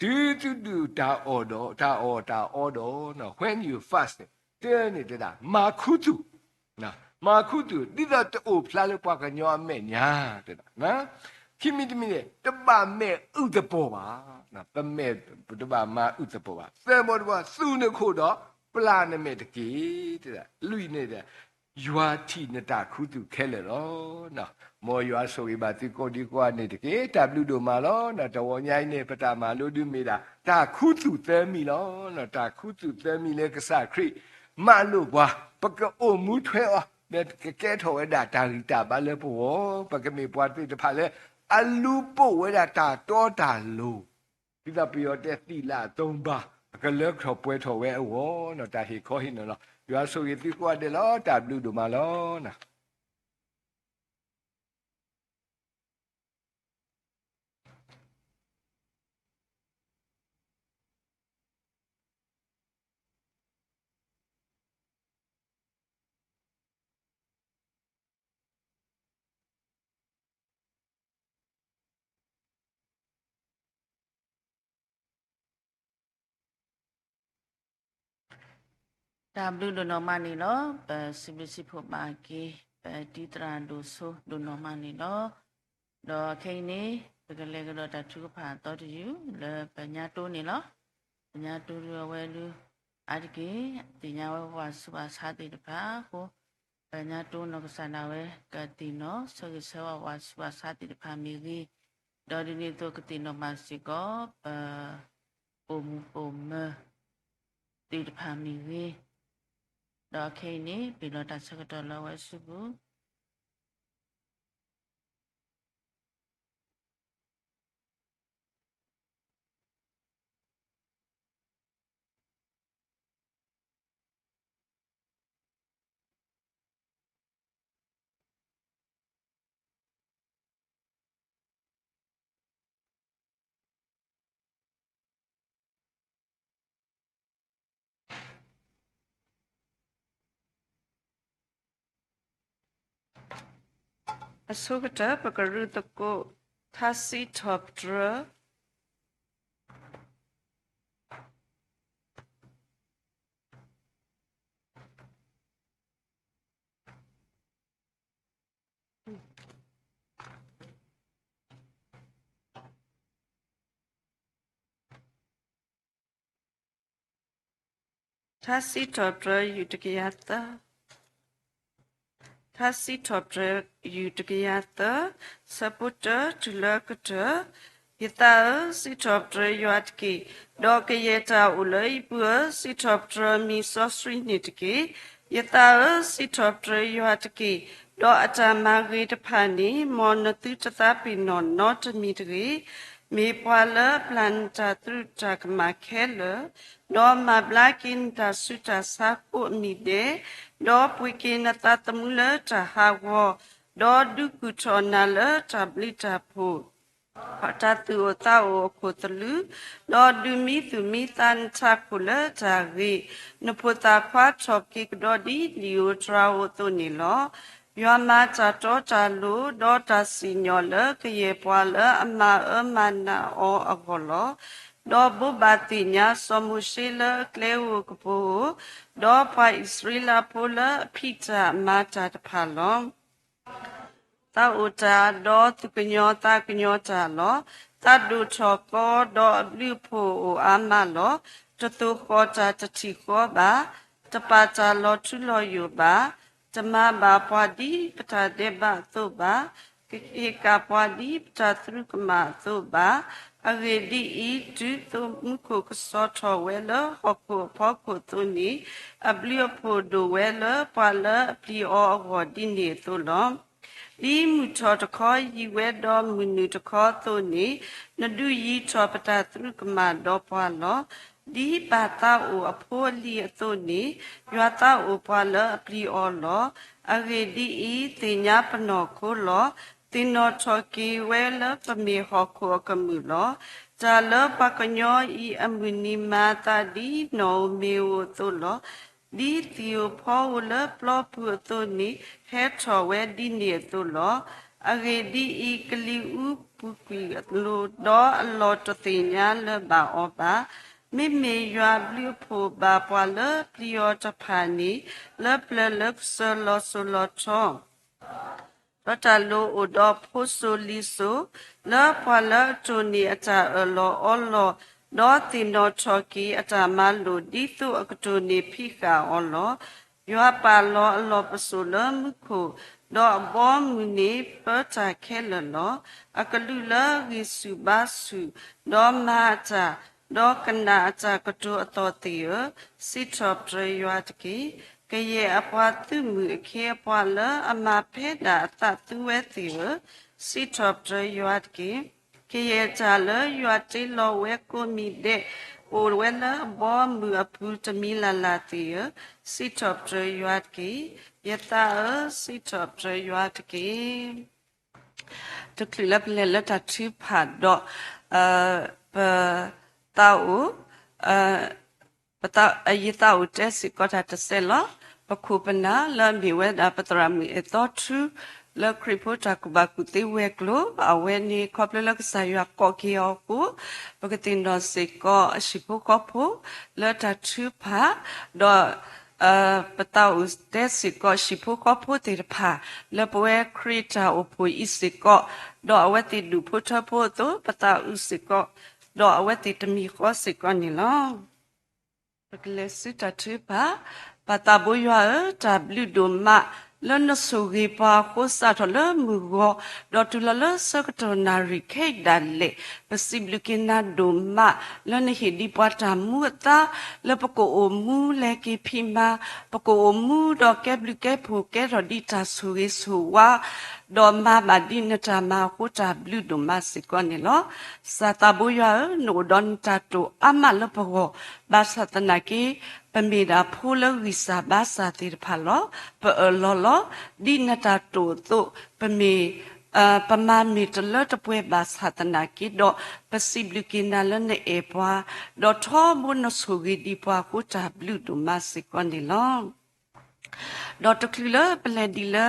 တုၤသုဒုၣ်တၢ်အီၣ်ဒီး တၢ်အီၣ်တၢ်အီဒီး when you fast န့ၣ် တဲန့ၣ်တဲဒၣ် မၤခူသူၣ် မၤခူသူၣ် ဒ်သိးတအိၣ်ဖျါလၢပှၤကညီအမဲာ်ညါ, တဲဒၣ်, ခံမံၤတမံၤန့ၣ် တဘၣ်မဲာ်အုၣ်သပှီၤဘၣ်, ပမဲာ်တဘၣ်မၤအုၣ်သပှီၤဘၣ်, သၢမံၤတဘီ သူၣ်နခိၣ်ဒီး ပျၢ်နမဲာ်တက့ၢ်, တဲဒၣ်, လွံၢ်န့ၣ်ဒီး ယွၤထံၣ်နတၢ်ခူသူၣ်ခဲလၢာ်လီၤ. မ်ယွၤဆိၣ်ဂ့ၤဘၣ်သုကိးဒံကိးဂၤန့ၣ်တက့ၢ်. တၢ်ဘျုးဒိၣ်မးလီၤ. တဝီညါအံၤန့ၣ် ပတၢ်မၤလိဒုးမ့ၢ်ဒၣ် တၢ်ခူသူၣ်သၢမံၤလီၤ. တၢ်ခူသူၣ်သၢမံၤလၢကစၢ်ခရံာ်မၤလိာ်ပှၤ, ပကအိၣ်မူထွဲအီၤ, ဒီးကကဲထီၣ်ဝဲဒၣ်တၢ်ဂံၢ်တၢ်ဘါလၢပဂီၢ်, ပကမ့ၢ်ပှၤသ့ၣ်တဖၣ်လၢ အလူၤပိာ်ဝဲဒၣ်တၢ်တီတၢ်လိၤ ဒ်သိးပယီၤတဲသံလၢအသုံးပါး အကလၢထီၣ်ပှဲၤထီၣ်ဝဲအဂီၢ်န့ၣ် တၢ်ဟ့ၣ်ခီဟ့ၣ်နီၤလီၤ. ယွၤဆိၣ်ဂ့ၤသုကိးဂၤဒဲးလီၤ. တၢ်ဘျုးဒိၣ်မးလီၤ. တၢ်ဘျုးဒိၣ်နီၢ်မးန့ၣ်လီၤ. ပစံးဘျုးစံးဖှိၣ်ဘၣ်က့ၤ ပတံၤသရၣ်ဒိၣ်စိဒိၣ်နီၢ်မးန့ၣ်လီၤ. ဒီးခဲအံၤန့ၣ် ပကလဲၤကဒီးတၢ်ထုကဖၣ်အသီတယုၢ်လၢပညါတိန့ၣ်လီၤ. ပညါတိဒုအဝဲဒု အါတက့ၢ် သ့ၣ်ညါဝဲပှၤဆူးပှၤဆါသ့ၣ်တဖၣ်အဃိ ပညါတိနီၢ်ကစၢ်ဒၣ်ဝဲ ကသ့ၣ်နီၣ်ဆၢဂ့ၤဆၢဝါပှၤဆူးပှၤဆါသ့ၣ်တဖၣ်မ့ၢ်ဂ့ၤ, ဒီးဒ်န့ၣ်အသိးကသ့ၣ်နီၣ်ဘၣ်စ့ၢ်ကီး ပ ပိာ်မုၣ်ပိာ်မၢၤသ့ၣ်တဖၣ်မ့ၢ်ဂ့ၤ, ဒီးခဲအံၤန့ၣ် ပ့ၤလီၤတၢ်ဆၢကတီၢ်လၢအဝဲစုပူၤ အဆိကတၢၢ် ပကရုၢ်သကိး ထါစံးထီၣ်ပတြၢၤ ထါစံးထီၣ်ပတြၢၤ ယူၢ်တကယၤသၢ, ထါစံးထီၣ်ပတြၢၤယူၢ်တကယၤသၢ, ဆၢဖိတၢတုၤလၢကတၢၢ်, ယသးဧၢ, စံးထီၣ်ပတြၢၤယွၤတက့ၢ်, ဒီးကယဲၢ်တၢ်အိၣ်လၢဟံၣ်ပူၤဧၢ, စံးထီၣ်ပတြၢၤမံၤစီဆှံန့ၣ်တက့ၢ်. ယသးဧၢ, စံးထီၣ်ပတြၢၤယွၤတက့ၢ်, ဒီးအတၢ်မၤဂ့ၤတဖၣ်န့ၣ် မ်နသုတသးပ့ၤနီၣ်နီတမံၤတဂ့ၤ. မ့ၢ်ပှၤလၢအပျၢ်နတၢ်သရူးတၢ်ကမၣ်ခဲလၢာ်, ဒီးမၤဘျါက့ၤနတၢ်ဆူးတၢ်ဆါကိးအမံၤဒဲး, ဒီးပှ့ၤက့ၤနသးသမူလၢတၢ်ဟးဂီၤ, ဒီးဒုးကူၣ်ထီၣ်နၤလၢတၢ်ဘျုးတၢ်ဖှိၣ် တၢ်သူၣ်အိၣ်သးအိၣ်အခိၣ်သလုး, ဒီးဒုးမံသူၣ်မံသးနထးခိၣ်လၢတၢ်ဂ့ၤ, နဖိသၣ်ခွါထီၣ်က့ၤကဒီးဒ်လံာ်ဧိၤတြၤဧိၤအသိးန့ၣ်လီၤ. ယွၤမၤတၢ်တီတၢ်လိၤ, ဒီးတၢ်စံၣ်ညီၣ်လၢကယဲၢ်ပှၤလၢအမၤအၢမၤနးအီၤအဂီၢ်လီၤ. ဒီးဘိးဘၣ်သ့ၣ်ညါစီၤမိၤၡ့လၢအကျဲဧိၤအကပၤဧိၤ, ဒီးပှၤအံၣ်စရ့လးဖိလၢအဖံးတၢ်မၤတၢ်တဖၣ်လီၤ. သးအိၣ်တၢ်, ဒီးသူၣ်ကညီၤသးကညီၤတၢ်လီၤ. သးဒိၣ်ထီၣ်ကီ, ဒီးအဘျုးအဖှိၣ်အိၣ်အါမးလီၤ. တသိၣ်ဃီၣ်တၢ်တထံၣ်ဃီဘၣ်, တပာ်တၢ်လီၤထူလီၤယိာ်ဘၣ်, တမၤဘၣ်ပှၤဒ်ပတၢ်ဒဲးဘးအသိးဘၣ်, ကက့ၤကၣ်ပှၤဒ်ပတၢ်သရူးကမၣ်အသိးဘၣ်. အဂ့ၢ်ဒ်အံၤ, တုၤသိးမူခိၣ်ကစီၤထီၣ်ဝဲလၢဟီၣ်ခိၣ်အဖီခိၣ်အသိးန့ၣ်, အဘျုးအဖှိၣ်ဒိၣ်ဝဲလၢပှၤလၢအပျံၤအီၤအဂီၢ်ဒ်န့ၣ်အသိးလီၤ. ဒ်မုၢ်ထီၣ်တခီယံၤဝဲဒီးမုၢ်နုာ်တခီအသိးန့ၣ်, နဒုးယံၤထီၣ်ပတၢ်သရူးကမၣ်ဒီးပှၤလီၤ. ဒ်ပၢ်သးအိၣ်အဖိအလံၤအသိးန့ၣ်, ယွၤသးအိၣ်ပှၤလၢအပျံၤအီၤလီၤ. အဂ့ၢ်ဒ်အံၤ, သ့ၣ်ညါပနီၢ်ခိလီၤ. သ့ၣ်နီၣ်ထီၣ်က့ၤဝဲလၢပမ့ၢ်ဟီၣ်ခိၣ်အကမုာ်လီၤ. တၢ်လၢပှၤကညီအံၤအမုၢ်နံၤမၤအသးဒ်နီၣ်ဧိၤမ့ၤဧိၤအသိးလီၤ. ဒ်သံၣ်ဧိၤဖီဧိၤလၢပျီပူၤအသိးန့ၣ်, ဟဲထီၣ်ဝဲဒ်န့ၣ်အသိးလီၤ. အဂ့ၢ်ဒ်အံၤ, ကလံၤအူပူၤကွံာ်အလိၤ, ဒီးအလီၢ်တသ့ၣ်ညါလၢၤဘၣ်အီၤဘၣ်. မ့မ့ၢ်ယွၤအဘျုးအဖှိၣ်ဘၣ်ပှၤလၢပျံၤအီၤတဖၣ်န့ၣ်, လၢပျၢၤလၢကစၢၤလီၤစိၤလီၤထီ ဒီးတၢ်လိၤအိၣ်ဒီးဖိစိၤလံၤစိၤ, လၢပှၤလၢအတိၢ်န့ၢ်အတၢ်အၢၣ်လီၤအီလီၤ, ဒီးသ့ၣ်နီၣ်ထီၣ်က့ၤအတၢ်မၤလိာ်, ဒ်သိးအကတိၢ်န့ၢ်ဖံးဃာ်အီၤလီၤ. ယွၤပာ်လီၤအလီၢ်ပစိာ်လၢမူခိၣ်, ဒီးအဘီအမုၢ်န့ၣ်ပၢတၢ်ခဲလၢာ်လီၤ. အကလူးလၢဂံၢ်ဆူၣ်ဘါဆူၣ်, ဒီးမၤအတၢ်, ဒီးကနၣ်အတၢ်ကတိၤအသီၣ်သ့ၣ်ဧၢ, စံးထီၣ်ပတြၢၤယွၤတက့ၢ်. ကယဲၢ်အပှၤသုးမုၢ်အခ့အပှၤလၢအမၤဖဲဒၣ်အသးသူဝဲသ့ၣ်ဧၢ, စံးထီၣ်ပတြၢၤယွၤတက့ၢ်. ကယဲၢ်တၢ်လၢယွၤတ့လီၤဝဲကိးမံၤဒဲး အိၣ်ဝဲလၢအဘီအမုၢ်အပူၤတမံၤလၢ်လၢ်သ့ၣ်ဧၢ, စံးထီၣ်ပတြၢၤယွၤတက့ၢ်. ယသးဧၢ, စံးထီၣ်ပတြၢၤယွၤတက့ၢ်. တချုးလၢပလဲၤလၢတၢ်ထုကဖၣ်ဒီး ပသးအိၣ် ယသးအိၣ်တဲစ့ၢ်ကီးတၢ်တစဲးလီၤ. ပခိၣ်ပနၢ်လၢအမ့ၢ်ဝဲဒၣ်ပသရၣ်မုၣ်အဲၣ်သီထူ လၢခရံာ်ဖိတၢ်ကူၣ်ဘၣ်ကူၣ်သ့ဝဲၤကျိၤ အဝဲန့ၣ်ခီဖျိလၢကစၢ်ယွၤကိးက့ၤအီၤအဃိ ပကသ့ၣ်နီၣ်စ့ၢ်ကီးဟံၣ်ဖိဃီဖိလၢတၢ်ထုကဖၣ် ဒီး ပသးအိၣ်တဲစ့ၢ်ကီးဟံၣ်ဖိဃီဖိသ့ၣ်တဖၣ် လၢပဝဲခရံာ်တၢ်အိၣ်ဖှိၣ်အံၤစ့ၢ်ကီး, ဒီးအဝဲသ့ၣ်ဒူၣ်ဖိထၢဖိအသိး ပသးအုးစ့ၢ်ကီး, ဒီးအဝဲသ့ၣ်တမံၤဃီစ့ၢ်ကီးန့ၣ်လီၤ. ပကလဲၤဆူတၢ်ထုကဖၣ်, ပၢ်သးဘိယွၤဧၢ, တၢ်ဘျုးဒိၣ်မး လၢနဆိၣ်ဂ့ၤပှၤအဃိ စးထီၣ်လၢမုၢ်ဂီၤ ဒီးတုၤလီၤလၢဆၢကတီၢ်နၣ်ရံၣ်ခဲအံၤဒၣ်လဲာ်, ပစံးဘျုးက့ၤနၤဒိၣ်မး လၢနဟ့ၣ်ဒံးပှၤတၢ်မူအသါ လၢပကအိၣ်မူလဲၤက့ၤဖံးမၤ, ပကအိၣ်မူဒီးကဲဘျုးကဲဖှိၣ်ကဲထီၣ်ဒံးတၢ်ဆိၣ်ဂ့ၤဆိၣ်ဝါ ဒီးမၤဘၣ်ဒ်နတၢ်မၤအဃိ တၢ်ဘျုးဒိၣ်မးစ့ၢ်ကီးန့ၣ်လီၤ. စၢ်သးဘိယွၤဧၢ, နအိၣ်ဒီးနတၢ်တိာ်အါမးလၢပဂီၢ်, ဘၣ်ဆၣ်သနာ်က့ ပမ့ၢ်ဒၣ်ဖိလၢဂံၢ်စၢ်ဘါစၢ်သ့ၣ်တဖၣ်လီၤ. ပအၢၣ်လီၤလီၤ. ဒ်နတၢ်တိာ်အသိး ပမ့ၢ် ပမၤမ့ၢ်တလၢတပှဲၤဘၣ်ဆၣ်သနာ်က့ဒီး ပစံးဘျုးက့ၤနၤလၢနအဲၣ်ပှၤ, ဒီးထီဘိနဆိၣ်ဂ့ၤဒံးပှၤအဃိ တၢ်ဘျုးဒိၣ်မးစ့ၢ်ကီးန့ၣ်လီၤ. ဒီးတချုးလၢပလဲၤဒံးလၢ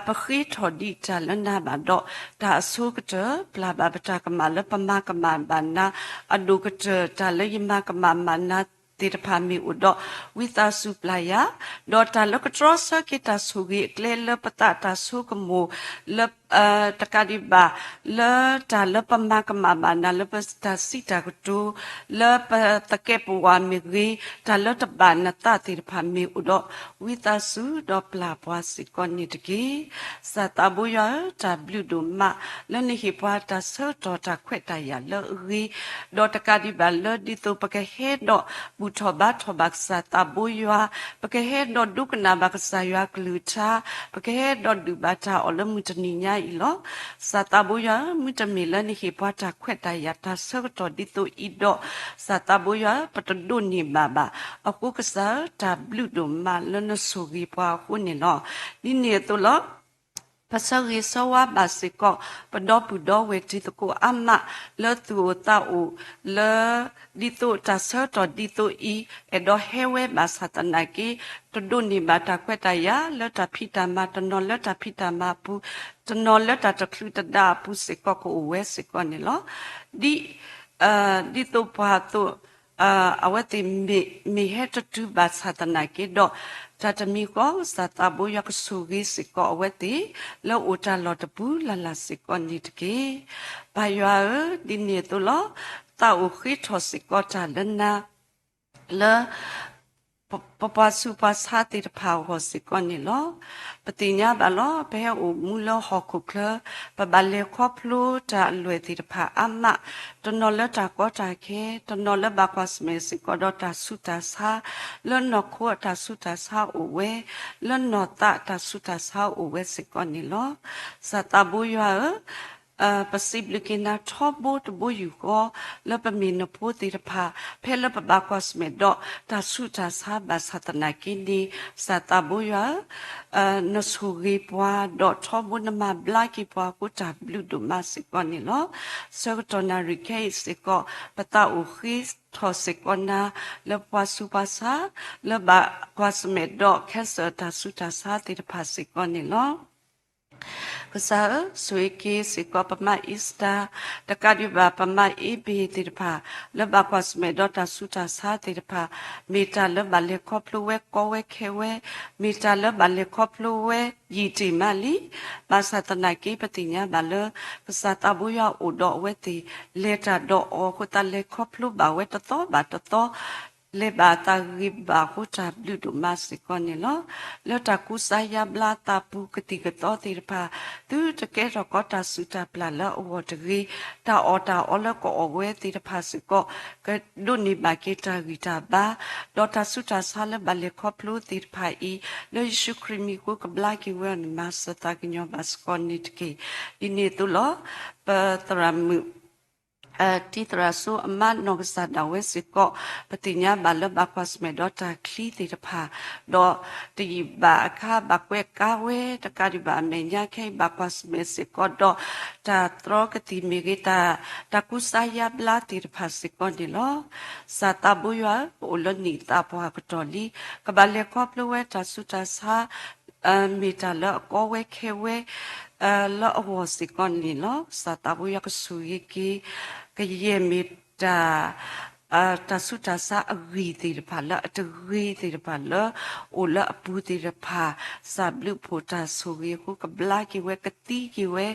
ပဃ့ထီၣ်ဒံးတၢ်လၢနၤဘၣ်ဒီး တၢ်အဆိကတၢၢ် ပျၢ်ဘၣ်ပတၢ်ကမၣ်လၢပမၤကမၣ်ဘၣ်နၤ, အဒိၣ်ကတၢၢ် တၢ်လၢယမၤကမၣ်မၤနၤသ့ၣ်တဖၣ်မ့ၢ်အိၣ်ဒီး ဝံသးစူၤပျၢ်ယၤ, ဒီးတၢ်လၢကတြီဆၢက့ၤတၢ်ဆိၣ်ဂ့ၤအကျဲလၢပသးတၢ်ဆိကမိၣ် လၢ တကးဒံးဘၣ် လၢတၢ်လၢပမၤကမၣ်ဘၣ်နၤလၢပတၢ်စံးတၢ်ကတိၤ လၢပသကဲးပဝးမ့ၢ်ဂ့ၤ, တၢ်လၢတဘၣ်နသးသ့ၣ်တဖၣ်မ့ၢ်အိၣ်ဒီး ဝံသးစူၤဒီးပျၢ်ပှၤစ့ၢ်ကီးန့ၣ်တက့ၢ်. စၢ်သးဘိယွၤဧၢ, တၢ်ဘျုးဒိၣ်မး လၢနဟ့ၣ်ပှၤတၢ်ဆၢကတီၢ်တၢ်ခွဲးတၢ်ယာ်လၢအဂ့ၤ, ဒီးတကးဒံးဘၣ်လၢဒ်သိးပကဟဲဒီးဘူၣ်ထီၣ်ဘါထီၣ်ဘၣ်ကစၢ်သးဘိယွၤ, ပကဟဲဒီးဒိကနၣ်ဘၣ်ကစၢ်ယွၤကလုၢ်ကထါ, ပကဟဲဒီးဒုးဘၣ်တၢ်အီၣ်လၢမုၢ်တနံၤညါအံၤလီၤ. စၢ်သးဘိယွၤဧၢ, မုၢ်တမ့ၢ်လၢနဟ့ၣ်ပှၤတၢ်ခွဲးတၢ်ယာ်တၢ်ဆၢကတီၢ်ဒ်သိးအံၤဒီး, စၢ်သးဘိယွၤဧၢ, ပတဒိးန့ၢ်ဘၣ်ဘၣ်. အဃိကစၢ်ဧၢ, တၢ်ဘျုးဒိၣ်မးလၢနဆိၣ်ဂ့ၤပှၤအဃိန့ၣ်လီၤ. ဒ်န့ၣ်အသိးလီၤ. ပဆၢဂ့ၤဆၢဝါဘၣ်စ့ၢ်ကီး ပဒီပုၢ်ဒီဝဲၢ်တံၤသကိးအါမး လၢသူၣ်အိၣ်သးအိၣ်လၢ ဒ်သိးတၢ်ဆၢကတီၢ်ဒ်သိးအံၤ အဲၣ်ဒိးဟဲဝဲဘၣ်ဆၣ်သနာ်က့ တဒိးန့ၢ်ဘၣ်တၢ်ခွဲးတၢ်ယာ်လၢတၢ်ဖံးတၢ်မၤ တနီၤလၢတၢ်ဖံးတၢ်မၤအပူၤ တနီၤလၢတၢ်တချုးတဒါအပူၤစ့ၢ်ကီး ကအိၣ်ဝဲစ့ၢ်ကီးန့ၣ်လီၤ. ဒ် ဒ်သိးပှၤအသိး အဝဲသ့ၣ်မ့ၢ်ဟဲတတုၤဘၣ်ဆၣ်သနာ်က့ဒီး, တၢ်တမံၤဃီ ကစၢ်သးဘိယွၤကဆိၣ်ဂ့ၤစ့ၢ်ကီးအဝဲသ့ၣ် လၢအိၣ်တၢ်လီၢ်တပူၤလၢ်လၢ်စ့ၢ်ကီးန့ၣ်တက့ၢ်. ပၢ်ယွၤဧၢ, ဒ်န့ၣ်အသိးလီၤ. သးအိၣ်ဃ့ထီၣ်စ့ၢ်ကီးတၢ်လၢနၤ လၢ ပပှၤဆူးပှၤဆါသ့ၣ်တဖၣ်အဂီၢ်စ့ၢ်ကီးန့ၣ်လီၤ. ပသ့ၣ်ညါဘၣ်လီၤ. ပဟဲအိၣ်မူလၢဟီၣ်ခိၣ်ချၢ, ပဘၣ်လဲၤခီဖျိတၢ်အလွဲၢ်သ့ၣ်တဖၣ်အါမး, တနီၤလၢတၢ်ကီတၢ်ခဲ, တနီၤလၢဘၣ်ကွၢ်ဆၢၣ်မဲာ်စ့ၢ်ကီးဒီးတၢ်ဆူးတၢ်ဆါ, လၢနီၢ်ခိအတၢ်ဆူးတၢ်ဆါအိၣ်ဝဲ, လၢနီၢ်သးတၢ်ဆူးတၢ်ဆါအိၣ်ဝဲစ့ၢ်ကီးန့ၣ်လီၤ. စၢ်သးဘိယွၤဧၢ, ပစံးဘျုးက့ၤနၤထီဘိတဘိယူၢ်ဃီ လၢပမ့ၢ်နဖိသ့ၣ်တဖၣ် ဖဲလၢပဘၣ်ကွၢ်ဆၢၣ်မဲာ်ဒီးတၢ်ဆူးတၢ်ဆါဘၣ်ဆၣ်သနာ်က့န့ၣ်, စၢ်သးဘိယွၤဧၢ, နဆိၣ်ဂ့ၤပှၤ ဒီးထီဘိနမၤဘျါက့ၤပှၤအဃိ တၢ်ဘျုးဒိၣ်မးစ့ၢ်ကီးန့ၣ်လီၤ. ဆၢကတီၢ်နၣ်ရံၣ်ခဲအံၤစ့ၢ်ကီး ပသးအိၣ်ဃ့ထီၣ်စ့ၢ်ကီးနၤ လၢပှၤဆူးပှၤဆါ လၢဘၣ်ကွၢ်ဆၢၣ်မဲာ်ဒီး cancer တၢ်ဆူးတၢ်ဆါသ့ၣ်တဖၣ်စ့ၢ်ကီးန့ၣ်လီၤ. ကစၢ်ဧၢ, ဆိၣ်ဂ့ၤက့ၤစ့ၢ်ကီးပမါအ့စတၢ်, တကးဒံးဘၣ်ပမါအ့ဘ့ၣ်သ့ၣ်တဖၣ် လၢဘၣ်ကွၢ်ဆၢၣ်မဲာ်ဒီးတၢ်ဆူးတၢ်ဆါသ့ၣ်တဖၣ်, မ့ၢ်တၢ်လၢဘၣ်လဲၤခီဖျိဝဲကီဝဲခဲဝဲ, မ့ၢ်တၢ်လၢဘၣ်လဲၤခီဖျိဝဲယံာ်တ့ၢ်မးလံ. ဘၣ်ဆၣ်သနာ်က့ ပသ့ၣ်ညါဘၣ်လၢ ကစၢ်သးဘိယွၤအိၣ်ဒီးအဝဲသ့ၣ် လဲၤတၢ်ဒီးအီၤအဃိသတး လဲၤခီဖျိဘၣ်ဝဲတသီဘၣ်တသီ လဲၤဘၣ်အသးဂ့ၤဘၣ်အဃိ တၢ်ဘျုးဒိၣ်မးစ့ၢ်ကီးန့ၣ်လီၤ. လၢတၢ်ကူစါယါဘျါအသးပူၤ ကသံၣ်ကသီသ့ၣ်တဖၣ် သုတကဲထီၣ်ကီတၢ်ဆူးတၢ်ပျၢ်လၢအဂီၢ်တဂ့ၤ, တၢ်အီၣ်တၢ်အီလၢကအီၣ်ဝဲသ့ၣ်တဖၣ်စ့ၢ်ကီး ကဒိးန့ၢ်ဘၣ်က့ၤတၢ်ဂံၢ်တၢ်ဘါ, ဒီးတၢ်ဆူးတၢ်ဆါလၢဘၣ်လဲၤခီဖျိသ့ၣ်တဖၣ်အံၤ လၢယ့ၣ်ၡူးခရံာ်မံၤအဃိ ကဘျါက့ၤဝဲအီၤန့ၣ် မၤစၢၤသးကညီၤဘၣ်စ့ၢ်ကီးန့ၣ်တက့ၢ်. ဒ်န့ၣ်အသိးလီၤ. ပသရၣ်မုၣ် တံၤသရၣ်စိအမါနီၢ်ကစၢ်ဒၣ်ဝဲစ့ၢ်ကီး ပသ့ၣ်ညါဘၣ်လၢဘၣ်ကွၢ်ဆၢၣ်မဲာ်ဒီးတၢ်ချံသ့ၣ်တဖၣ်, ဒီးတယံာ်ဘၣ်အခါ ဘၣ်ကွဲးကါဝဲတကးဒံးဘၣ်အမဲာ်ညါ ခဲအံၤဘၣ်ကွၢ်ဆၢၣ်မဲာ်စ့ၢ်ကီးဒီး တၢ်တြီကသံၣ်မ့ၢ်ဂ့ၤ တၢ် တၢ်ကူစါယါဘျါသ့ၣ်တဖၣ်စ့ၢ်ကီးန့ၣ်လီၤ. စၢ်သးဘိယွၤဧၢ, ပအိၣ်လၢနံၣ်သးပှၢ်ကတီၢ်လံ, ကဘၣ်လဲၤခီဖျိဝဲတၢ်ဆူးတၢ်ဆါ မ့ၢ်တၢ်လၢအကီဝဲခဲဝဲ လၢအဂီၢ်စ့ၢ်ကီးန့ၣ်လီၤ. စၢ်သးဘိယွၤကဆိၣ်ဂ့ၤက့ၤ ကယဲၢ်မ့ၢ်တၢ် တၢ်ဆူးတၢ်ဆါအဂံၢ်သ့ၣ်တဖၣ်လၢအတဂ့ၤသ့ၣ်တဖၣ်လၢ အိၣ်လၢအပူၤသ့ၣ်တဖၣ် စၢ်ဘျုးဖှိၣ်တၢ်ဆိၣ်ဂ့ၤအဃိ ကဘျါက့ၤဝဲ ကသံက့ၤဝဲ,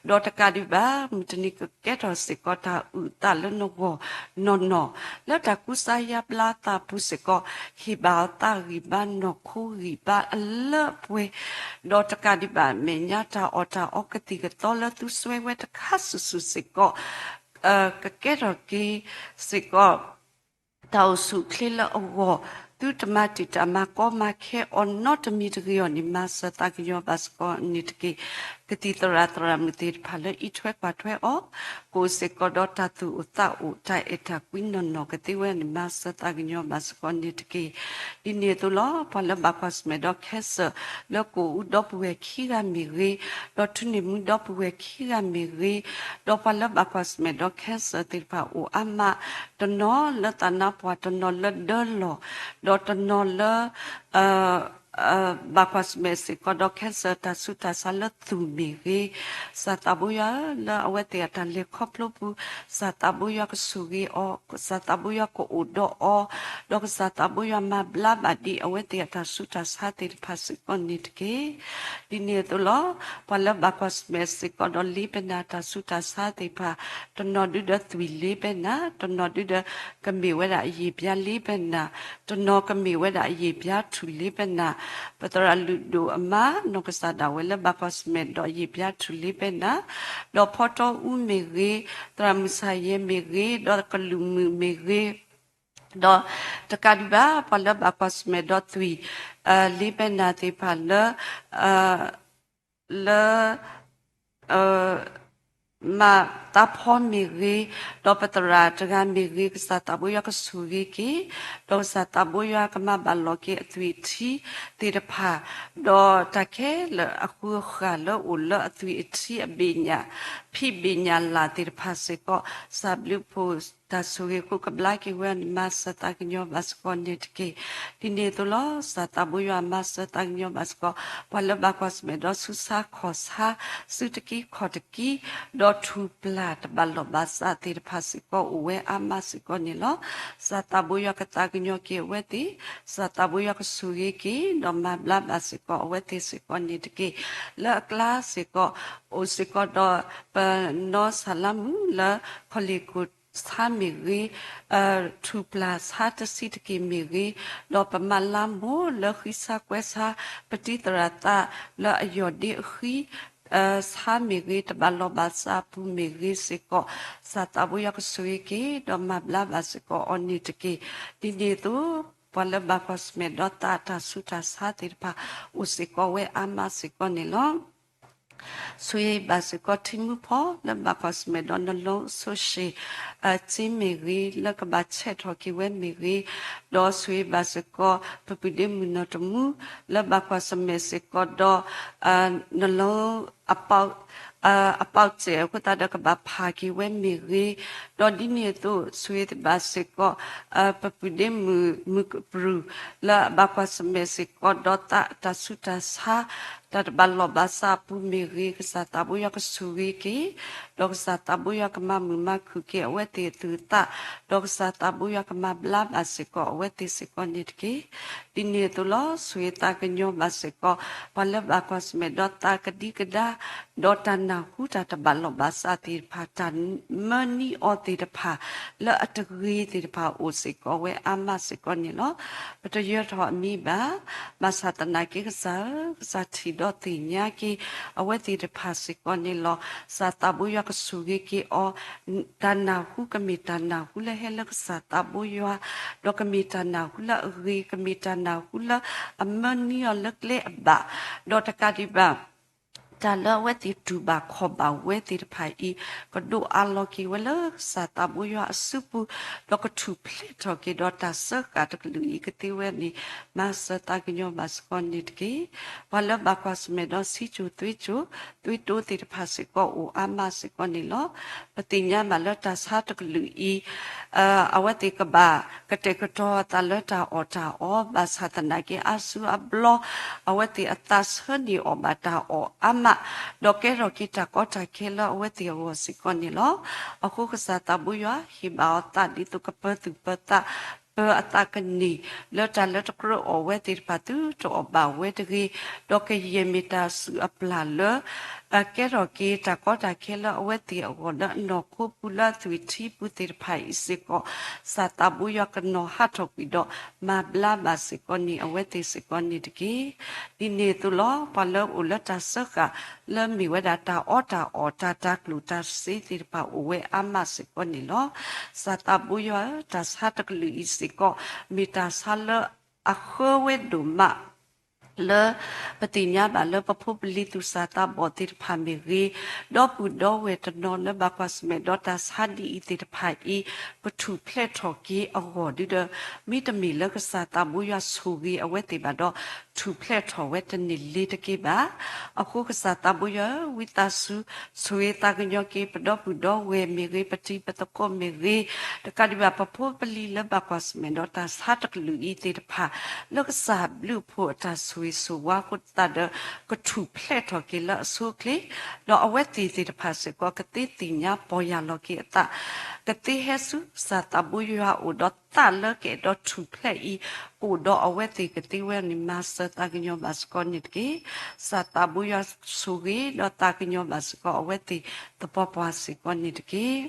ဒီးတကးဒံးဘၣ် မုၢ်တနံၤကကဲထီၣ်စ့ၢ်ကီးတၢ်အုၣ်အသးလၢနဂီၢ်နီၢ်နီၢ်, လၢတၢ်ကူစါယါဘျါသးပူၤစ့ၢ်ကီး ဟ့ၣ်ဘၣ်အီၤသးဂံၢ်ဘါနီၢ်ခိဂံၢ်ဘါအလၢအပှဲၤ, ဒီးတကးဒံးဘၣ်အမဲာ်ညါ တၢ်အီၣ်တၢ်အီကသံၣ်ကသီလၢသုစွဲဝဲတခါစုာ်စုာ်စ့ၢ်ကီး ကကဲထီၣ်က့ၤစ့ၢ်ကီး တၢ်အိၣ်ဆူၣ်အိၣ်ချ့လၢအဂီၢ်, သုတမၤတံာ်တာ်မၤကီမၤခဲအီၤနီတမံၤတဂ့ၤအီၤန့ၣ် မၤစၢၤသးကညီၤဘၣ်စ့ၢ်ကီးန့ၣ်တက့ၢ်. ကသံၣ်သရၣ်သရၣ်မုၣ်သ့ၣ်တဖၣ်လၢအံးထွဲကွၢ်ထွဲအီၤ, ကအိၣ်စ့ၢ်ကီးဒီးတၢ်သူၣ်အိၣ်သးအိၣ် တၢ်အဲၣ်တၢ်ကွံနီၢ်နီၢ်ကသ့ဝဲန့ၣ် မၤစၢၤသးကညီၤဘၣ်စ့ၢ်ကီးန့ၣ်တက့ၢ်. ဒ်န့ၣ်အသိးလီၤ. ပှၤလၢဘၣ်ကွၢ်ဆၢၣ်မဲာ်ဒီး cancer လၢကအိၣ်အူဒီပုၢ်ဝဲၢ်ခံဂၤမ့ၢ်ဂ့ၤ, ဒီးထူန့ၢ်မူဒီပုၢ်ဝဲၢ်ခံဂၤမ့ၢ်ဂ့ၤ, ဒီးပှၤလၢဘၣ်ကွၢ်ဆၢၣ်မဲာ်ဒီး cancer သ့ၣ်တဖၣ်အိၣ်အါမး, တနီၤလၢသးနါပှၢ်, တနီၤလၢဒၢလီၢ်, ဒီးတနီၤလၢ ဘၣ်ကွၢ်ဆၢၣ်မဲာ်စ့ၢ်ကီးဒီး cancer တၢ်ဆူးတၢ်ဆါလၢသူၣ်မ့ၢ်ဂ့ၤ, စၢ်သးဘိယွၤဧၢ, လၢအဝဲသ့ၣ်အတၢ်လဲၤခီဖျိပူၤ, စၢ်သးဘိယွၤကဆိၣ်ဂ့ၤအီၤ, ကစၢ်သးဘိယွၤကအိၣ်ဒီးအီၤ, ဒီးကစၢ်သးဘိယွၤမၤဘျါဘၣ်ဒံးအဝဲသ့ၣ်အတၢ်ဆူးတၢ်ဆါသ့ၣ်တဖၣ်စ့ၢ်ကီးန့ၣ်တက့ၢ်. ဒ်န့ၣ်အသိးလီၤ. ပှၤလၢဘၣ်ကွၢ်ဆၢၣ်မဲာ်စ့ၢ်ကီးဒီးလ့ပနၢ်တၢ်ဆူးတၢ်ဆါသ့ၣ်တဖၣ်, တနီၤဒုဒီးသွံၣ်လ့ပနၢ်, တနီၤဒုဒီးကမ့ၢ်ဝဲဒၣ်အယံာ်ဘျါလ့ပနၢ်, တနီၤကမ့ၢ်ဝဲဒၣ်အယံာ်ဘျါထူၣ်လ့ပနၢ်, ပသရၣ်လုၢ်ဒိၣ်အမါ နီၢ်ကစၢ်ဒၣ်ဝဲလၢဘၣ်ကွၢ်ဆၢၣ်မဲာ်ဒီးယံာ်ဘျါထူၣ်လ့ပနၢ်, ဒီးဖီတီအူမ့ၢ်ဂ့ၤ, သရၣ်မုၣ်ဆၣ်ယဲၢ်မ့ၢ်ဂ့ၤ, ဒီးကလူးမုၣ်မ့ၢ်ဂ့ၤ, ဒီးတကးဒံးဘၣ် ပှၤလၢဘၣ်ကွၢ်ဆၢၣ်မဲာ်ဒီးသွံၣ် လ့ပနၢ်သ့ၣ်တဖၣ်လၢ လၢ မၤသးဖီမ့ၢ်ဂ့ၤ, ဒီးပသရၣ်တဂၤမ့ၢ်ဂ့ၤ, ကစၢ်သးဘိယွၤကဆိၣ်ဂ့ၤက့ၤ, ဒီးကစၢ်သးဘိယွၤကမၤဘၣ်လီၤက့ၤအသွံၣ်အထံသ့ၣ်တဖၣ်, ဒီးတၢ်ခဲလၢာ်အဃုအဃၢ်လၢအိၣ်လၢအသွံၣ်အထံအဘ့ၣ်ညၣ်, ဖံးဘ့ၣ်ညၣ်လၢ်သ့ၣ်တဖၣ်စ့ၢ်ကီး, စၢ်ဘျုးဖှိၣ်တၢ်ဆိၣ်ဂ့ၤအဃိ ကဘျါက့ၤဝဲန့ၣ် မၤစၢၤသးကညီၤဘၣ်စ့ၢ်ကီးန့ၣ်တက့ၢ်. ဒ်န့ၣ်အသိးလီၤ. စၢ်သးဘိယွၤမၤစၢၤသးကညီၤဘၣ်စ့ၢ်ကီး, ပှၤလၢဘၣ်ကွၢ်ဆၢၣ်မဲာ်ဒီးဆူးဆါခီၣ်ဆါ, စုတကံခီၣ်တကံ, ဒီးထူၣ်ပျၢ်တဘၣ်လီၢ်ဘၣ်စးသ့ၣ်တဖၣ်စ့ၢ်ကီး အိၣ်ဝဲအါမးစ့ၢ်ကီးန့ၣ်လီၤ. စၢ်သးဘိယွၤကသးကညီၤက့ၤအဝဲသ့ၣ်, စၢ်သးဘိယွၤကဆိၣ်ဂ့ၤက့ၤ ဒီးမၤဘျါဘၣ်စ့ၢ်ကီးအဝဲသ့ၣ်စ့ၢ်ကီးန့ၣ်တက့ၢ်. လၢအကျါစ့ၢ်ကီး အိၣ်စ့ၢ်ကီးဒီးပနီၢ်ဆၣ်လါမုၣ်လၢ ခီၣ်လ့ၣ်ခိၣ်ဆါမ့ၢ်ဂ့ၤ, ထူၣ်ပျၢ်ဆါတဆံးတက့ၢ်မ့ၢ်ဂ့ၤ, ဒီးပမၤလါမိၢ်လၢဃံဆါကွဲဆါ ပတံၤသရၣ်သးလၢအယီၢ်ဒ့အဃံ ဆါမ့ၢ်ဂ့ၤ, တဘၣ်လီၢ်ဘၣ်စးအပူၤမ့ၢ်ဂ့ၤစ့ၢ်ကီး, စၢ်သးဘိယွၤကဆိၣ်ဂ့ၤက့ၤ ဒီးမၤဘျါဘၣ်စ့ၢ်ကီးအီၤန့ၣ်တက့ၢ်. ဒ်န့ၣ်အသိး ပှၤလၢဘၣ်ကွၢ်ဆၢၣ်မဲာ်ဒီးသးတၢ်ဆူးတၢ်ဆါသ့ၣ်တဖၣ် အိၣ်စ့ၢ်ကီးဝဲအါမးစ့ၢ်ကီးန့ၣ်လီၤ. ဆိၣ်ဂ့ၤဘၣ်စ့ၢ်ကီးထံမူဖီ လၢဘၣ်ကွၢ်ဆၢၣ်မဲာ်ဒီး နလီၤစိဆ့ၣ် စ့မ့ၢ်ဂ့ၤ, လၢကဘၣ်ဆဲးထီၣ်က့ၤဝဲမ့ၢ်ဂ့ၤ, ဒီးဆိၣ်ဂ့ၤဘၣ်စ့ၢ်ကီး ပပုၢ်ဒ့မုၣ်နီၢ်တမူ လၢဘၣ်ကွၢ်ဆၢၣ်မဲာ်စ့ၢ်ကီးဒီး နလီၤ အပီးစဲးအဃိသတးဒီး ကဘၣ်ဖးက့ၤဝဲမ့ၢ်ဂ့ၤ, ဒီးဒ်န့ၣ်အသိး ဆိၣ်ဂ့ၤဘၣ်စ့ၢ်ကီး ပပုၢ်ဒ့မုၣ်မုၢ်ကပြုၢ် လၢအဘၣ်ကွၢ်ဆၢၣ်မဲာ်စ့ၢ်ကီးဒီးသးတၢ်ဆူးတၢ်ဆါ တၢ်တဘၣ်လိာ်ဘၣ်စးအပူၤမ့ၢ်ဂ့ၤ, ကစၢ်သးဘိယွၤကဆိၣ်ဂ့ၤက့ၤ, ဒီးကစၢ်သးဘိယွၤကမၤမုာ်မၤခုၣ်က့ၤအဝဲသ့ၣ်အသူၣ်အသး, ဒီးကစၢ်သးဘိယွၤကမၤဘျါဘၣ်စ့ၢ်ကီးအဝဲသ့ၣ်စ့ၢ်ကီးန့ၣ်တက့ၢ်. ဒ်န့ၣ်အသိးလီၤ. ဆိၣ်ဂ့ၤသးကညီၤဘၣ်စ့ၢ်ကီး ပှၤလၢဘၣ်ကွၢ်ဆၢၣ်မဲာ်ဒီးသးကဒံကဒါ ဒီးတၢ်နၢ်ဟူ တၢ်တဘၣ်လိာ်ဘၣ်စးသ့ၣ်တဖၣ်, တၢ်မၢနံၤအီၤသ့ၣ်တဖၣ် လၢအတဂ့ၤသ့ၣ်တဖၣ်အိၣ်စ့ၢ်ကီးဝဲအါမးစ့ၢ်ကီးန့ၣ်လီၤ. ပတယၢၤထီၣ်အမံၤဘၣ်. ဘၣ်ဆၣ်သနာ်က့ကစၢ်ဧၢ, ကစၢ်ထံၣ်ဒီးသ့ၣ်ညါက့ၤ အဝဲသ့ၣ်တဖၣ်စ့ၢ်ကီးန့ၣ်လီၤ. ကစၢ်သးဘိယွၤကဆိၣ်ဂ့ၤက့ၤအီၤ တၢ်နၢ်ဟူကမ့ၢ်တၢ်နၢ်ဟူလၢဟဲလၢကစၢ်သးဘိယွၤ, ဒီးကမ့ၢ်တၢ်နၢ်ဟူလၢအဂ့ၤ, ကမ့ၢ်တၢ်နၢ်ဟူလၢအမၢနံၤအီၤလၢကျဲအဘၣ်, ဒီးတကးဒံးဘၣ် တၢ်လၢအဝဲသ့ၣ်တူၢ်ဘၣ်ခီၣ်ဘၣ်ဝဲသ့ၣ်တဖၣ်အံၤ ကဒိးအးလီၤက့ၤဝဲလၢကစၢ်သးဘိယွၤအစုပူၤ, ဒီးကထူၣ်ဖျဲးထီၣ်က့ၤဒီးတၢ်စၢဃာ်တကလုာ်အံၤကသ့ဝဲန့ၣ် မၤစၢၤသးကညီၤဘၣ်စ့ၢ်ကီးန့ၣ်တက့ၢ်. ပှၤလၢဘၣ်ကွၢ်ဆၢၣ်မဲာ်ဒီးဆံးစိၤသွ့စိၤ သွ့တိၤသ့ၣ်တဖၣ်စ့ၢ်ကီးအိၣ်အါမးစ့ၢ်ကီးန့ၣ်လီၤ. ပသ့ၣ်ညါဘၣ်လၢတၢ်ဆါတကလုာ်အံၤ အဝဲသ့ၣ်ကဘၣ်ကတဲာ်ကတီၤအသးလၢတၢ်အီၣ်တၢ်အီ ဘၣ်ဆၣ်သနာ်က့အါစုအါဘျီ အဝဲသ့ၣ်အသးဆၢန့ၢ်အီၤဘၣ်တၢ်အီၣ်အါမး, ဒီးကဲထီၣ်က့ၤတၢ်ကီတၢ်ခဲလၢအဝဲသ့ၣ်အဂီၢ်စ့ၢ်ကီးန့ၣ်လီၤ. အဃိကစၢ်သးဘိယွၤဟ့ၣ်ဘၣ်အီၤသးဒ်သိးကပၢၤသူၣ်ပၢၤသး ပၢၤအသးကန့ၢ် လၢတၢ်လၢတကြၢးအီၣ်ဝဲသ့ၣ်တဖၣ်သုတအီၣ်ဘၣ်ဝဲတဂ့ၤ, ဒီးကယဲၢ်မ့ၢ်တၢ်စုၣ်အပျၢ်လၢ အကဲထီၣ်က့ၤတၢ်ကီတၢ်ခဲလၢအဝဲသ့ၣ်အဂီၢ်လၢအနီၢ်ခိပူၤလၢအသွံၣ်ထံပူၤသ့ၣ်တဖၣ်အံၤစ့ၢ်ကီး, ကစၢ်သးဘိယွၤကနီၤဟးထီၣ်ကွံာ်ဒီး မၤဘျါဘၣ်စ့ၢ်ကီးန့ၣ်အဝဲသ့ၣ်စ့ၢ်ကီးန့ၣ်တက့ၢ်. ဒ်န့ၣ်အသိးလီၤ. ပှၤလၢအအိၣ်လၢတၢ်စၢဃာ် လၢမ့ၢ်ဝဲဒၣ်တၢ်အီၣ်တၢ်အီ တၢ်တၤကျိၣ်တၤစ့သ့ၣ်တဖၣ်အိၣ်ဝဲအါမးစ့ၢ်ကီးန့ၣ်လီၤ. ကစၢ်သးဘိယွၤဧၢ, တၢ်ဆါတကလုာ်အံၤစ့ၢ်ကီး မ့ၢ်တၢ်ဆါလၢအဃၢဝဲဒိၣ်မး လၢပသ့ၣ်ညါဘၣ်လၢပဖိပလံၤသူၣ်စၢ်သးဘီၣ်သ့ၣ်တဖၣ်မ့ၢ်ဂ့ၤ, ဒီပုၢ်ဒီဝဲၢ်တနီၤလၢဘၣ်ကွၢ်ဆၢၣ်မဲာ်ဒီးတၢ်ဆါဒ်အံၤသ့ၣ်တဖၣ်အံၤ ကထူၣ်ဖျဲးထီၣ်က့ၤအဂီၢ်ဒုဒီး မ့တမ့ၢ်လၢကစၢ်သးဘိယွၤဆိၣ်ဂ့ၤအဝဲသ့ၣ်ဘၣ်ဒီး ထူၣ်ဖျဲးထီၣ်ဝဲတန့ၢ်လ့ၤတက့ၢ်ဘၣ်. အဃိကစၢ်သးဘိယွၤဧၢ, ဝံသးစူၤ ဆိၣ်ဂ့ၤသးကညီၤက့ၤပဒီပုၢ်ဒီဝဲၢ်မ့ၢ်ဂ့ၤ, ပတံၤပသကိးမ့ၢ်ဂ့ၤ, တကးဒံးဘၣ်ပဖိပလံၤလၢဘၣ်ကွၢ်ဆၢၣ်မဲာ်ဒီးတၢ်ဆါတကလုာ်အံၤသ့ၣ်တဖၣ် လၢကစၢ်ဘျုးအဖိအတၢ်ဆိၣ်ဂ့ၤဆိၣ်ဝါအဃိသတးဒီး ကထူၣ်ဖျဲးထီၣ်က့ၤလၢအဆိအချ့, ဒီးအဝဲသ့ၣ်သ့ၣ်တဖၣ်စ့ၢ်ကီး ကသ့သ့ၣ်ညါပီၢ်ယၢ်လီၤက့ၤအသး, ကသ့ဟဲဆူကစၢ်သးဘိယွၤအအိၣ်ဒီးသးလၢကအဲၣ်ဒိးထူၣ်ဖျဲးအံၤ ကအိၣ်ဒီးအဝဲသ့ၣ်ကသ့ဝဲန့ၣ် မၤစၢၤသးကညီၤဘၣ်စ့ၢ်ကီးန့ၣ်တက့ၢ်. ကစၢ်သးဘိယွၤဆိၣ်ဂ့ၤ ဒီးသးကညီၤဘၣ်စ့ၢ်ကီးအဝဲသ့ၣ်သပှၢ်ပှၢ်စ့ၢ်ကီးန့ၣ်တက့ၢ်.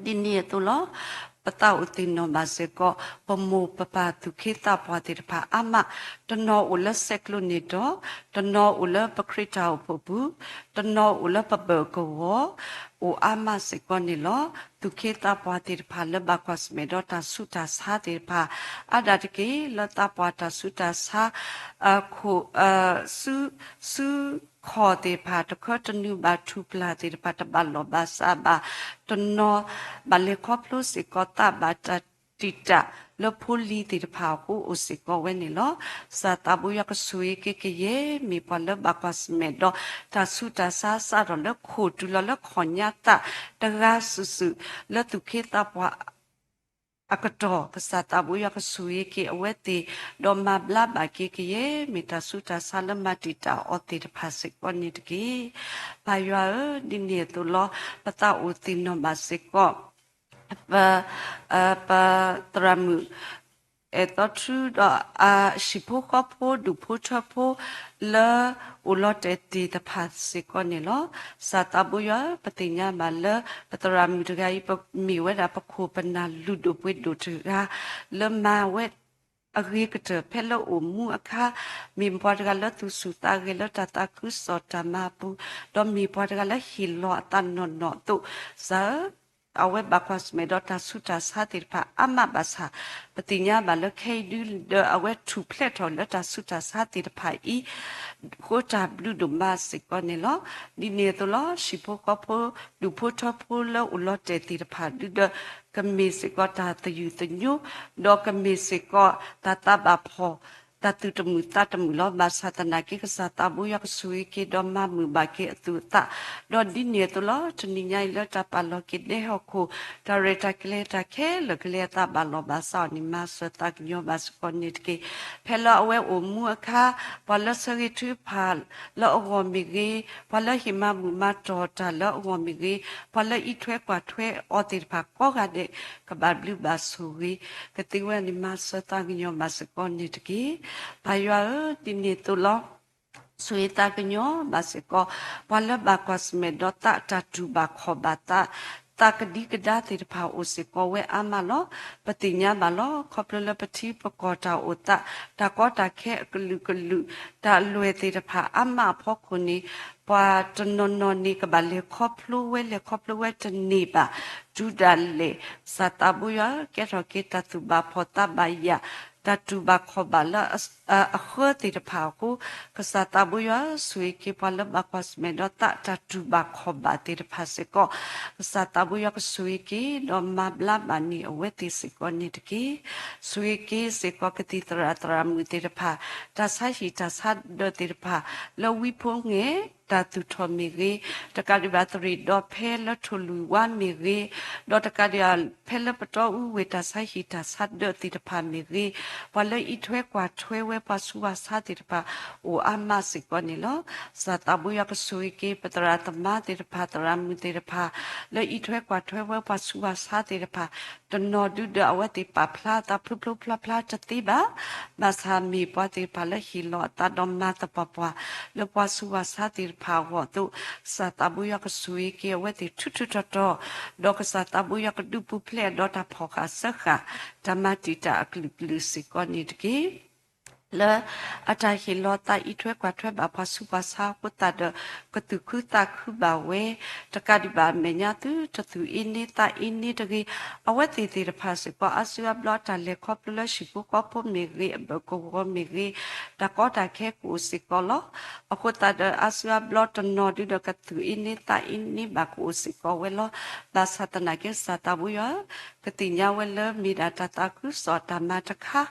ဒ်န့ၣ်အသိးလီၤ. ပသးအိၣ်သ့ၣ်နီၣ်ဘၣ်စ့ၢ်ကီး ပမိၢ်ပပၢ်သူၣ်က့သးပှၢ်သ့ၣ်တဖၣ်အါမး, တနီၤအိၣ်လၢဆဲးကျိးန့ၣ်ဒီး, တနီၤအိၣ်လၢပခရံာ်တၢ်အိၣ်ဖှိၣ်ပူၤ, တနီၤအိၣ်လၢပဘၢၣ်ကဝီၤ အိၣ်အါမးစ့ၢ်ကီးန့ၣ်လီၤ. သူၣ်က့သးပှၢ်သ့ၣ်တဖၣ်လၢဘၣ်ကွၢ်ဆၢၣ်မဲာ်ဒီးတၢ်ဆူးတၢ်ဆါသ့ၣ်တဖၣ် အါဒၣ်တက့ၢ်. လၢသးပှၢ်တၢ်ဆူးတၢ်ဆါ ခိၣ် ဆူ ဆူခီၣ်သ့ၣ်တဖၣ် တခၢတနုာ်ဘၣ် ထူၣ်ပျၢ်သ့ၣ်တဖၣ် တဘၣ်လိာ်ဘၣ်စးဘၣ်, တနီၤဘၣ်လဲၤခီဖျိစ့ၢ်ကီးသးဘၣ်တၢ်တံာ်တာ်လၢဖိလံၤသ့ၣ်တဖၣ်အဃိအိၣ်စ့ၢ်ကီးဝဲန့ၣ်လီၤ. ကစၢ်သးဘိယွၤကဆိၣ်ဂ့ၤက့ၤကယဲၢ် မ့ၢ်ပှၤလၢဘၣ်ကွၢ်ဆၢၣ်မဲာ်ဒီးတၢ်ဆူးတၢ်ဆါ စးထီၣ်လၢခိၣ်တုၤလီၤလၢခီၣ်ညါသးတဂၤစုာ်စုာ် လၢသူၣ်က့သးပှၢ် အကတီၢ် ကစၢ်သးဘိယွၤကဆိၣ်ဂ့ၤက့ၤအဝဲသ့ၣ်, ဒီးမၤဘျါဘၣ်က့ၤကယဲၢ် မ့ၢ်တၢ်ဆူးတၢ်ဆါလၢမၤတံာ်တာ်အီၤသ့ၣ်တဖၣ်စ့ၢ်ကီးန့ၣ်တက့ၢ်. ပၢ်ယွၤဧၢ, ဒ်န့ၣ်အသိးလီၤ. ပသးအိၣ်သ့ၣ်နီၣ်ဘၣ်စ့ၢ်ကီး ပ ပသရၣ်မုၣ် အဲၣ်သီထူဒီးအဟံၣ်ဖိဃီဖိ ဒူၣ်ဖိထၢဖိ လၢအိၣ်လီၤတဲာ်သ့ၣ်တဖၣ်စ့ၢ်ကီးန့ၣ်လီၤ. ကစၢ်သးဘိယွၤဧၢ, ပသ့ၣ်ညါဘၣ်လၢ ပသရၣ်မုၣ်တဂၤအံၤ ပမ့ၢ်ဝဲဒၣ်ပခိၣ်ပနၢ်လုၢ်ဒိၣ်ပှ့ၤဒိၣ်တဂၤ လၢမၤဝဲ အဂ့ၤကတၢၢ်ဖဲလၢအိၣ်မူအခါ, မ့ၢ်ပှၤတဂၤလၢသူၣ်ဆူၣ်သးဂဲၤလၢတၢ်သးခုကစီၣ်တၢ်မၤအပူၤ, ဒီးမ့ၢ်ပှၤတဂၤလၢဟ့ၣ်လီၤအသးနီၢ်နီၢ်အသိး, ကစၢ်ဧၢ, အဝဲဘၣ်ကွၢ်ဆၢၣ်မဲာ်ဒီးတၢ်ဆူးတၢ်ဆါသ့ၣ်တဖၣ်အါမးဘၣ်ဆၣ်, ပသ့ၣ်ညါဘၣ်လၢခဲအံၤဒုဒီးအဝဲထူၣ်ဖျဲးထီၣ်လၢတၢ်ဆူးတၢ်ဆါသ့ၣ်တဖၣ်အံၤ ဃိတၢ်ဘျုးဒိၣ်မးစ့ၢ်ကီးန့ၣ်လီၤ. ဒ်န့ၣ်အသိးလီၤ. ဟံၣ်ဖိဃီဖိ ဒူၣ်ဖိထၢဖိလၢအိၣ်လီၤတဲာ်သ့ၣ်တဖၣ်ဒုဒီး ကမ့ၢ်စ့ၢ်ကီးတၢ်သယုၢ်သညိ, ဒီးကမ့ၢ်စ့ၢ်ကီးတၢ်သးဘၣ်ဖှီၣ် တၢ်သူၣ်တမုာ်သးတမုာ်လီၤ. ဘၣ်ဆၣ်သနာ်က့ ကစၢ်သးဘိယွၤကဆိၣ်ဂ့ၤက့ၤဒီးမၤမုာ်ဘၣ်က့ၤအသူၣ်အသး, ဒီးဒ်န့ၣ်အသိးလီၤ. တနံၤညါအံၤလၢတၢ်ပာ်လီၤက့ၤဒဲဟီၣ်ခိၣ် တၢ်ရဲၣ်တၢ်ကျဲၤတၢ်ခဲလၢာ်ကလဲၤအသးဘၣ်လီၤဘၣ်စးအီၤန့ၣ် မၤစၢၤသးကညီၤဘၣ်စ့ၢ်ကီးန့ၣ်တက့ၢ်. ဖဲလၢအဝဲအိၣ်မူအခါ ပှၤလၢဆၢဂ့ၤထုကဖၣ်လၢအဂီၢ်မ့ၢ်ဂ့ၤ, ပှၤလၢဟ့ၣ်မၤဘူၣ်မၤတီၢ်တၢ်လၢအဂီၢ်မ့ၢ်ဂ့ၤ, ပှၤလၢအံးထွဲကွၢ်ထွဲအီၤသ့ၣ်တဖၣ်ကိးဂၤဒဲး ကဘၣ်ဘျုးဘၣ်ဆိၣ်ဂ့ၤ ကသ့ဝဲန့ၣ် မၤစၢၤသးကညီၤဘၣ်စ့ၢ်ကီးန့ၣ်တက့ၢ်. ပၢ်ယွၤဧၢ, ဒ်န့ၣ်အသိးလီၤ. ဆိၣ်ဂ့ၤသးကညီၤဘၣ်စ့ၢ်ကီး ပှၤလၢဘၣ်ကွၢ်ဆၢၣ်မဲာ်ဒီးသး တၢ်တူၢ်ဘၣ်ခီၣ်ဘၣ်သး, သးကဒံကဒါသ့ၣ်တဖၣ်အိၣ်စ့ၢ်ကီးဝဲအါမးလီၤ. ပသ့ၣ်ညါဘၣ်လီၤ. ခီဖျိလၢပထံပကီၢ်တၢ်အိၣ်သး, တၢ်ကီတၢ်ခဲအကလုာ်ကလုာ်, တၢ်အလွဲၢ်သ့ၣ်တဖၣ်အါမးအဖီခိၣ်န့ၣ်, ပှၤတနီၤနီၤန့ၣ် ကဘၣ်လဲၤခီဖျိဝဲ လဲၤခီဖျိဝဲတန့ၢ်ဘၣ် တုၤဒၣ်လဲာ် ကစၢ်သးဘိယွၤ ကဲထီၣ်က့ၤတၢ်သူၣ်ဘၣ်ဖှီၣ်သးဘၣ်ယာ်, တၢ်တူၢ်ဘၣ်ခီၣ်ဘၣ်လၢအဃၢသ့ၣ်တဖၣ်အဃိ, ကစၢ်သးဘိယွၤ ဆိၣ်ဂ့ၤက့ၤပှၤလၢဘၣ်ကွၢ်ဆၢၣ်မဲာ်ဒီးသး တၢ်တူၢ်ဘၣ်ခီၣ်ဘၣ်သ့ၣ်တဖၣ်စ့ၢ်ကီး, ကစၢ်သးဘိယွၤကဆိၣ်ဂ့ၤက့ၤ ဒီးမၤဘျါဘၣ်န့ၢ်အဝဲသ့ၣ်စ့ၢ်ကီးန့ၣ်တက့ၢ်. ဆိၣ်ဂ့ၤက့ၤစ့ၢ်ကီးကသံၣ်သရၣ်သရၣ်မုၣ်သ့ၣ်တဖၣ်, တၢ်ဆါဟံၣ်တၢ်ဆါဒၢးသ့ၣ်တဖၣ်, လၢဝံဖိငဲၢ် တၢ်သူၣ်ထီၣ်မ့ၢ်ဂ့ၤ, တကးဒံးဘၣ်သရံးဒီးဖဲလၢထိၣ်လွံၢ်ဝါမ့ၢ်ဂ့ၤ, ဒီးတကးဒံးဘၣ်ဖဲလၢပတီၢ်အူဝ့ၢ် တၢ်ဆါဟံၣ်တၢ်ဆါဒၢးသ့ၣ်တဖၣ်မ့ၢ်ဂ့ၤ, ပှၤလၢအံးထွဲကွၢ်ထွဲဝဲပှၤဆူးပှၤဆါသ့ၣ်တဖၣ် အိၣ်အါမးစ့ၢ်ကီးန့ၣ်လီၤ. ကစၢ်သးဘိယွၤကဆိၣ်ဂ့ၤက့ၤ ပသရၣ်သမါသ့ၣ်တဖၣ် သရၣ်မုၣ်သ့ၣ်တဖၣ် လၢအံးထွဲကွၢ်ထွဲဝဲပှၤဆူးပှၤဆါသ့ၣ်တဖၣ်, တနီၤဒုဒီးအဝဲသ့ၣ်ပာ်ဖျါအသးဖျိဖျိဖျါဖျါတသ့ဘၣ်. ဘၣ်ဆၣ်မ့ၢ်ပှၤသ့ၣ်တဖၣ်လၢဟ့ၣ်လီၤအသးဒီးမၤသပှၢ်ပှၢ် လၢပှၤဆူးပှၤဆါသ့ၣ်တဖၣ်အဂီၢ်အသိး, ကစၢ်သးဘိယွၤကဆိၣ်ဂ့ၤက့ၤအဝဲသ့ၣ်ထူထူတီတီ, ဒီးကစၢ်သးဘိယွၤကဒုးပူၤဖျဲးဒီးတၢ်ဖီၣ်ဃာ်စၢဃာ် တၢ်မၤတံာ်တာ်အကလုာ်ကလုာ်စ့ၢ်ကီးန့ၣ်တက့ၢ်. လၢအတၢ်ဟ့ၣ်လီၤသးအံးထွဲကွၢ်ထွဲဘၣ်ပှၤဆူးပှၤဆါအဃိသတးဒီး ကသူၣ်ခုသးခုဘၣ်ဝဲ, တကးဒံးဘၣ်အမဲာ်ညါသုတသူၣ်အ့န့သးအ့န့တဂ့ၤ, အဝဲသ့ၣ်သ့ၣ်တဖၣ်စ့ၢ်ကီး အါစုအါဘျီအတၢ်လဲၤခီဖျိလၢဟံၣ်ဖိဃီဖိမ့ၢ်ဂ့ၤ, အဘၢၣ်ကဝီၤမ့ၢ်ဂ့ၤ, တၢ်ကီတၢ်ခဲကအိၣ်စ့ၢ်ကီးလီၤ. အဃိသတးဒီး အါစုအါဘျီတနီၤဒုဒီးကသူၣ်အ့န့သးအ့န့ဘၣ်ကအိၣ်စ့ၢ်ကီးဝဲလီၤ. ဘၣ်ဆၣ်သနာ်က့ ကစၢ်သးဘိယွၤ ကသ့ၣ်ညါဝဲလၢမ့ၢ်ဒၣ်တၢ်သးခုကစီၣ်တၢ်မၤတခါ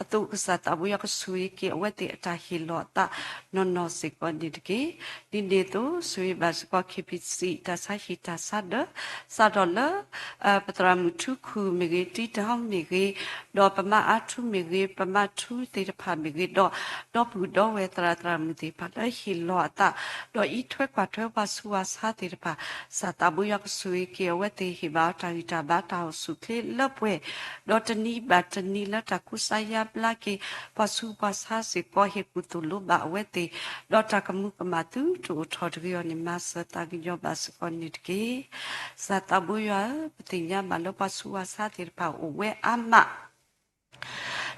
အသိး, ကစၢ်သးဘိယွၤကဆိၣ်ဂ့ၤက့ၤအဝဲသ့ၣ်အတၢ်ဟ့ၣ်လီၤအသးနီၢ်နီၢ်စ့ၢ်ကီးန့ၣ်တက့ၢ်. ဒ်န့ၣ်အသိး ဆိၣ်ဂ့ၤဘၣ်စ့ၢ်ကီး KBC တၢ်ဆါဟံၣ်တၢ်ဆါဒၢး စးထီၣ်လၢ ပသရၣ်မုၣ်ထူခူၣ်မ့ၢ်ဂ့ၤ, တံတဟီမ့ၢ်ဂ့ၤ, ဒီးပမါအါထူမ့ၢ်ဂ့ၤ, ပမါထူသ့ၣ်တဖၣ်မ့ၢ်ဂ့ၤ, ဒီးဒီပုၢ်ဒီဝဲၢ်သရၣ်သရၣ်မုၣ်သ့ၣ်တဖၣ်လၢဟ့ၣ်လီၤအသး, ဒီးအံးထွဲကွၢ်ထွဲပှၤဆူးပှၤဆါသ့ၣ်တဖၣ်, ကစၢ်သးဘိယွၤကဆိၣ်ဂ့ၤက့ၤအဝဲသ့ၣ် ဟ့ၣ်ဘၣ်အီၤတၢ်ဂံၢ်တၢ်ဘါတၢ်အိၣ်ဆူၣ်အိၣ်ချ့လၢပှဲၤ, ဒီးတနံၤဘၣ်တနံၤလၢတၢ်ကူစါယါဘျါက့ၤ ပှၤဆူးပှၤဆါစ့ၢ်ကီး ဟ့ၣ်ကူၣ်သိၣ်လိဘၣ်အဝဲသ့ၣ်, ဒီးတၢ်ကမူၤကမၣ်သုတအိၣ်ထီၣ်တဂ့ၤအီၤန့ၣ် မၤစၢၤသးကညီၤဘၣ်စ့ၢ်ကီးန့ၣ်တက့ၢ်. ကစၢ်သးဘိယွၤဧၢ, ပသ့ၣ်ညါဘၣ်လၢပှၤဆူးပှၤဆါသ့ၣ်တဖၣ်အိၣ်ဝဲအါမး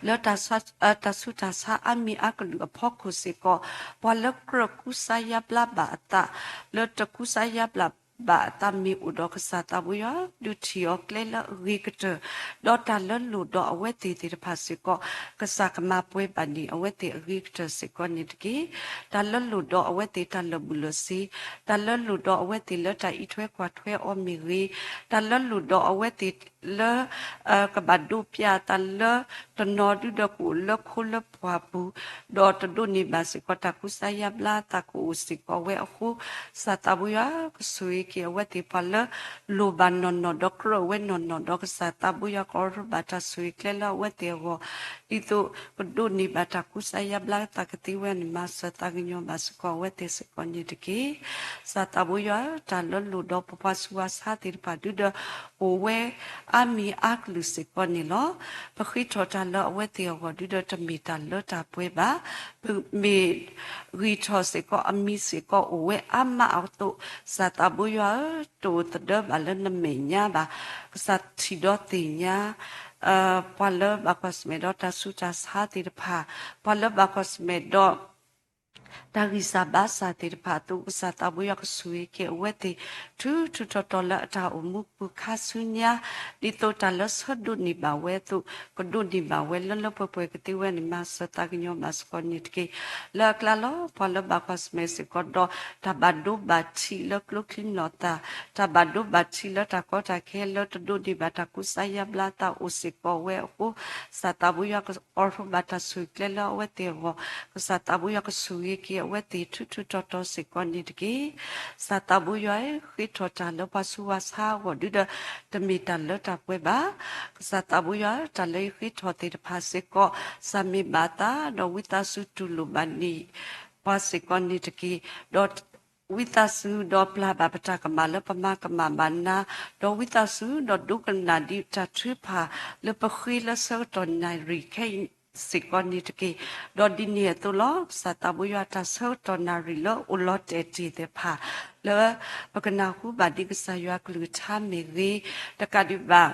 လၢတၢ်ဆူးတၢ်ဆါအါမံၤအါကလုာ်အဖီခိၣ်စ့ၢ်ကီး, ပှၤလၢကြၢးကူစါယါဘျါဘၣ်အသး, လၢတကူစါယါဘျါဘၣ်အသးမ့ၢ်အိၣ်ဒီး ကစၢ်သးဘိယွၤ ဒုးထံၣ်အီၤကျဲလၢအဂ့ၤကတၢၢ်, ဒီးတၢ်လၢလိၣ်ဒီးအဝဲသ့ၣ်သ့ၣ်တဖၣ်စ့ၢ်ကီး, ကစၢ်ကမၤပှဲၤဘၣ်န့ၢ်အဝဲသ့ၣ်အဂ့ၤကတၢၢ်စ့ၢ်ကီးန့ၣ်တက့ၢ်. တၢ်လၢလိၣ်ဒီးအဝဲသ့ၣ်တၢ်လၢာ်ဘူၣ်လၢာ်စ့, တၢ်လၢလိၣ်ဒီးအဝဲသ့ၣ်လၢတၢ်အံးထွဲကွၢ်ထွဲအီၤမ့ၢ်ဂ့ၤ, တၢ်လၢလိၣ်ဒီးအဝဲသ့ၣ်လၢ ကဘၣ်ဒိးပျးအသးလၢ တနီၤဒုဒီးကအိၣ်လၢခိလၢပှၢ်ပူၤ, ဒီးတဒိးန့ၢ်ဘၣ်စ့ၢ်ကီးတၢ်ကူစါယါဘျါအသးကအိၣ်စ့ၢ်ကီးဝဲအဃိ, ကစၢ်သးဘိယွၤကဆိၣ်ဂ့ၤက့ၤအဝဲသ့ၣ်ပှၤလၢ လိၣ်ဘၣ်နီၢ်နီၢ်ဒီးကြၢးဝဲနီၢ်နီၢ်ဒီး ကစၢ်သးဘိယွၤကအိးထီၣ်ဘၣ်တၢ်ဆိၣ်ဂ့ၤကျဲလၢအဝဲသ့ၣ်အဂီၢ်, ဒ်သိးကဒိးန့ၢ်ဘၣ်တၢ်ကူစါယါဘျါအသးကသ့ဝဲန့ၣ် မၤစၢၤသးကညီၤဘၣ်စ့ၢ်ကီးအဝဲသ့ၣ်စ့ၢ်ကီးန့ၣ်တက့ၢ်. ကစၢ်သးဘိယွၤဧၢ, တၢ်လၢလိၣ်ဒီးပပှၤဆူးပှၤဆါသ့ၣ်တဖၣ်ဒုဒီး အိၣ်ဝဲအါမံၤအါကလုာ်စ့ၢ်ကီးန့ၣ်လီၤ. ပဃ့ထီၣ်တၢ်လၢအဝဲသ့ၣ်အဂီၢ်ဒုဒီး တမ့ၢ်တၢ်လၢတၢ်ပှဲၤဘၣ်. ပမ့ၢ်ဂံၢ်ထီၣ်စ့ၢ်ကီးအမံၤစ့ၢ်ကီးအိၣ်ဝဲအါမးအသိး, ကစၢ်သးဘိယွၤဧၢ, တအိၣ်သဒၢဘၣ်လၢနမဲာ်ညါဘၣ်. ကစၢ်ထံၣ်ဒီးသ့ၣ်ညါ ပှၤလၢဘၣ်ကွၢ်ဆၢၣ်မဲာ်ဒီးတၢ်ဆူးတၢ်ဆါသ့ၣ်တဖၣ်, ပှၤလၢဘၣ်ကွၢ်ဆၢၣ်မဲာ်ဒီး တၢ်ဂံၢ်စၢ်ဘါစၢ်သ့ၣ်တဖၣ်အသိး ကစၢ်သးဘိယွၤကဆိၣ်ဂ့ၤက့ၤအဝဲသ့ၣ် ထူထူတီတီလၢအတၢ်အိၣ်မူပူၤခါဆူညါ, ဒ်သိးတၢ်လၢဆၢဒိးန့ၢ်ဘၣ်ဝဲအသိး ကဒိးန့ၢ်ဘၣ်ဝဲလၢလၢပှဲၤပှဲၤကသ့ဝဲန့ၣ် မၤစၢၤသးကညီၤဘၣ်စ့ၢ်ကီးန့ၣ်တက့ၢ်. လၢအကျါလီၤ ပှၤလၢဘၣ်ကွၢ်ဆၢၣ်မဲာ်စ့ၢ်ကီးဒီး တၢ်ဘၣ်ဒိဘၣ်ထံးလၢကျိချံမျိာ်သၣ်, တၢ်ဘၣ်ဒိဘၣ်ထံးလၢတၢ်ကီတၢ်ခဲလၢတဒိးန့ၢ်ဘၣ်တၢ်ကူစါယါဘျါအသးအိၣ်စ့ၢ်ကီးဝဲအဃိ ကစၢ်သးဘိယွၤကအိးထီၣ်ဘၣ်တၢ်ဆိၣ်ဂ့ၤကျဲလၢအဝဲသ့ၣ်အဂီၢ်, ကစၢ်သးဘိယွၤကဆိၣ်ဂ့ၤက့ၤအဝဲသ့ၣ်ထူထူတီတီစ့ၢ်ကီးန့ၣ်တက့ၢ်. ကစၢ်သးဘိယွၤဧၢ, ဃ့ထီၣ်တၢ်လၢပှၤဆူးပှၤဆါအဂီၢ်ဒုဒီး တမ့ၢ်တၢ်လၢတၢ်ပှဲၤဘၣ်. ကစၢ်သးဘိယွၤဧၢ, တၢ်လၢယဃ့ထီၣ်သ့ၣ်တဖၣ်စ့ၢ်ကီး စၢ်မ့ၢ်ဘၣ်အသး ဒီးဝံသးစူၤတူၢ်လိာ်ဘၣ်န့ၢ်ပှၤစ့ၢ်ကီးန့ၣ်တက့ၢ်. ဒီး ဝံသးစူၤဒီးပျၢ်ဘၣ်ပတၢ်ကမၣ်လၢပမၤကမၣ်ဘၣ်နၤ, ဒီးဝံသးစူၤဒီးဒိကနၣ်ဒံးတၢ်ထုကဖၣ်လၢပဃ့လၢဆၢကတီၢ်နၣ်ရံၣ်ခဲအံၤစ့ၢ်ကီးန့ၣ်တက့ၢ်. ဒီးဒ်န့ၣ်အသိးလီၤ. ကစၢ်သးဘိယွၤ တၢ်ဆၢကတီၢ်နၣ်ရံၣ်လၢအိၣ်လီၤတဲာ်တ့ၢ်သ့ၣ်တဖၣ် လၢပကနၢ်ဟူဘၣ်ဒံးကစၢ်ယွၤကလုၢ်ကထါမ့ၢ်ဂ့ၤ, တကးဒံးဘၣ်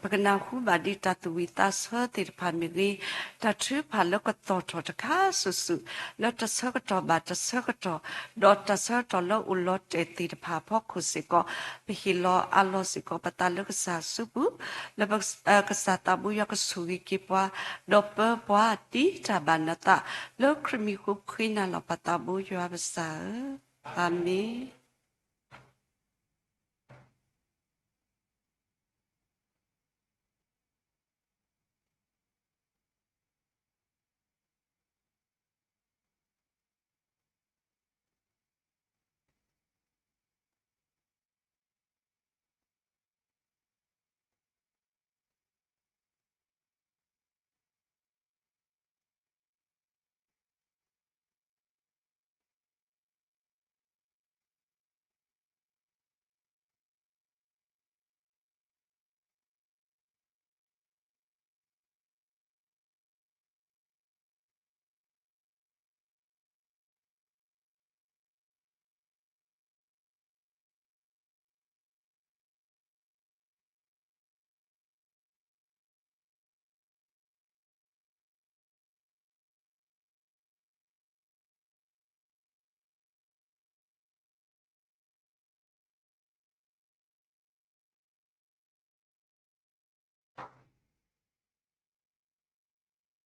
ပကနၢ်ဟူဘၣ်ဒံးတၢ်သူၣ်ဝံၣ်သးဆၢသ့ၣ်တဖၣ်မ့ၢ်ဂ့ၤ, တၢ်ထုကဖၣ်လၢကသီၣ်ထီၣ်တခါစုာ်စုာ် လၢတၢ်ဆၢကတီၢ်ဘၣ်တၢ်ဆၢကတီၢ်, ဒီးတၢ်ဆၢကတီၢ်လၢအိၣ်လီၤတဲာ်သ့ၣ်တဖၣ်အဖီခိၣ်စ့ၢ်ကီး, ပဟ့ၣ်လီၤအးလီၤစ့ၢ်ကီးပသးလၢကစၢ်အစုပူၤ, လၢပ ကစၢ်သးဘိယွၤကဆိၣ်ဂ့ၤက့ၤပှၤ, ဒီးပၢပှၤတံာ်တာ်ဘၣ်နသး, လၢခရံာ်မံၤဃိပဃ့နၤလီၤ ပသးဘိယွၤပစၢ်ဧၢ, အၤမ့ၣ်.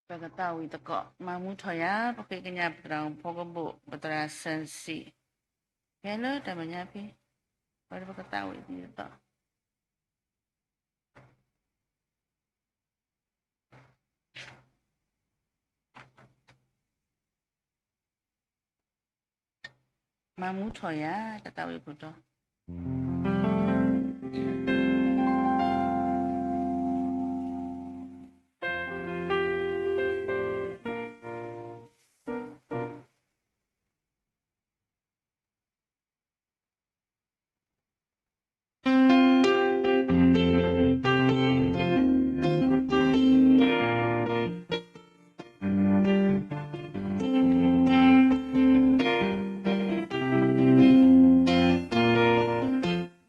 ပကသးဝံၣ်သကိး, မၤမူထီၣ်ယၤ, ပဃ့ကညးပသရၣ်ဖီကဘိၣ် ပသရၣ်စၢၣ်စံၣ်, ဖဲလၢတၢ်မဲာ်ညါဖဲ, ပကသးဝံၣ်ဒ်သိး မၤမူထီၣ်ယၤ တၢ်သးဝံၣ်ဖိတီ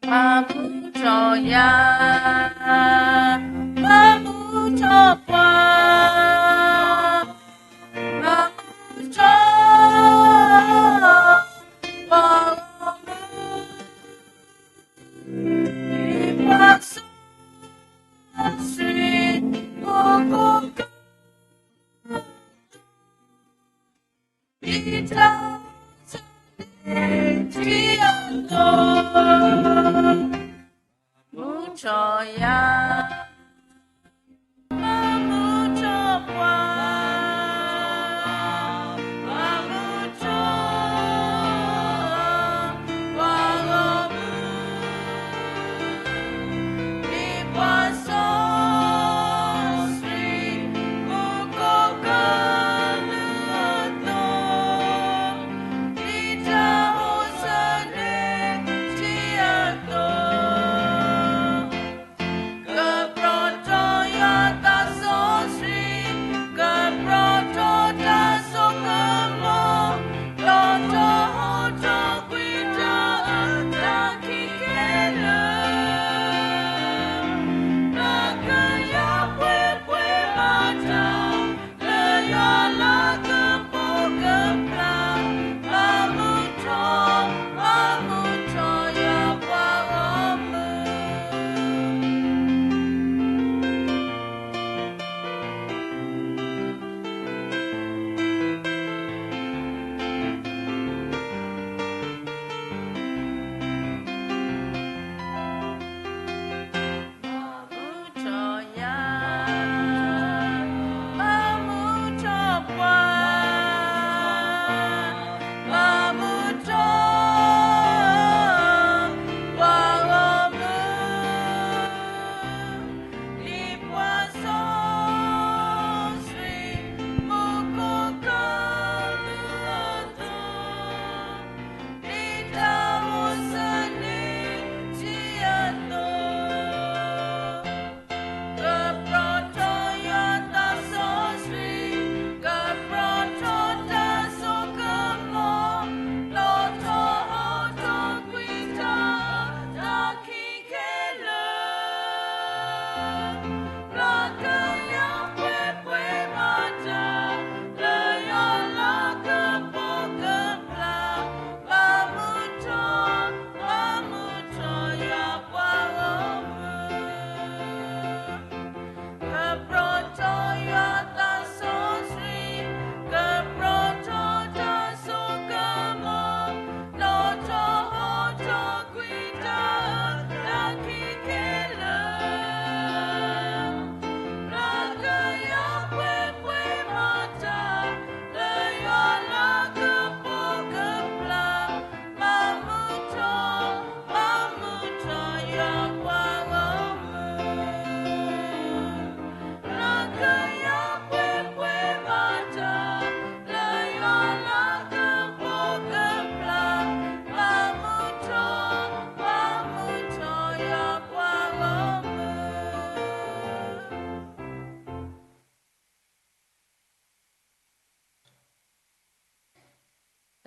မၤမူထီၣ်ယၤ, မၤမူထီၣ်ပှၤ, မၤမူထီၣ် ပှၤဂီၢ်မုၢ်, ပှၤစီဆှံ ကိးကိးက မူထီၣ်ယၤ, မၤမူထီၣ်ပှၤ, မၤမူထီၣ် ပှၤဂီၢ်မုၢ်, ဒ်ပှၤစီဆှံ ကိးကိးကလုာ်အသိး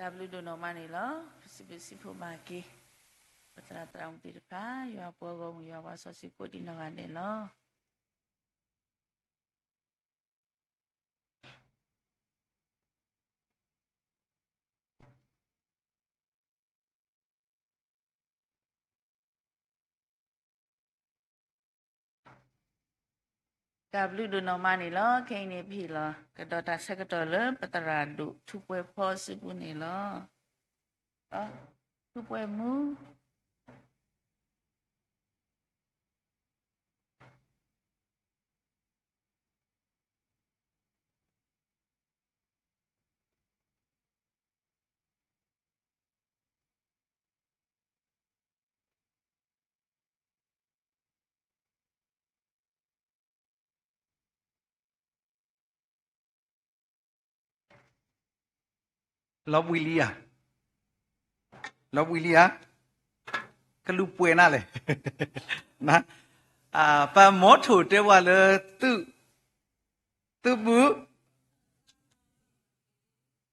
တၢ်ဘျုးဒိၣ်နီၢ်မးန့ၣ်လီၤ. ပစံးဘျုးစံးဖှိၣ်ဘၣ်က့ၤ ပသရၣ်သရၣ်မုၣ်သ့ၣ်တဖၣ်, ယွၤပှၤဂီၢ်မုၢ် ယွၤပှၤစီဆှံကိးဒံးနီၢ်ဂၤဒဲးလီၤ. တၢ်ဘျုးဒိၣ်နီၢ်မးန့ၣ်လီၤ. ခဲအံၤန့ၣ် ပဟ့ၣ်လီၤကဒီးတၢ်ဆၢကတီၢ်လၢ ပသရၣ်ဒိၣ်ထူးပှဲၤဖီစုပူၤန့ၣ်လီၤ. ထူးပှဲၤမူ လီၤဘှံးလံဧါ, လီၤဘှံးလံဧါ, ကလူၤပှဲၤနၤလဲၣ်, ပမီထိၣ်တဲဝဲလၢ သု, သုးဘူး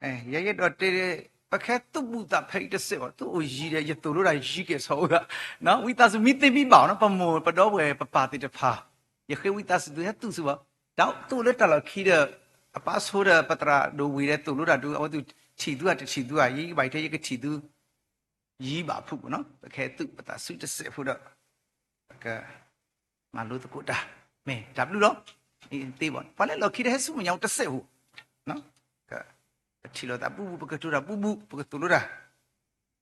ယဲယအဲၣ်ဒိးတဲ, ပကဟဲသုးဘူးသးဖဲအံၤတစဲးဘၣ်, သုအိၣ်ယံၤဒီး ယသိၣ်လိတၢ်ယံၤကဲၣ်ဆိးဝဲ, ဝံသးစူၤမ့ၢ်သ့မ့ၢ်ဘၣ်နီၤ, ပမိၢ်ပဒီပုၢ်ဝဲၢ်ပပၢ်သ့ၣ်တဖၣ်, ယဃ့ဝံသးစူၤသုဟဲသုးစ့ၢ်ဘၣ်, တၢ်သိၣ်လၢတၢ်လီၢ်ခံဒီး, အပၢ်ဆိဒီးပသရၣ်ဒိၣ်ဝ့ၢ်ဒီးသိၣ်လိတၢ်ဒုး အဝဲသုးထံၣ်သုဧါတထံၣ်သုဧါ, ယဘၣ်ထဲယကထံၣ်သု ယံၤဘၣ်ဖုၣ်နီၤ, ပကဟဲသုးပသးစုတစဲးဖိဒီး ပက မၤလိသကိးတၢ်, မ့ၢ်တၢ်ဘျုးလီၤ, သ့ဘၣ်, ပှၤလၢလီၢ်ခံတဟဲဆူမဲာ်ညါတစဲးဖိ, ပထံၣ်လိာ်သးဘူးဘူး, ပကတိၤတၢ်ဘူးဘူး, ပကသိၣ်လိတၢ်,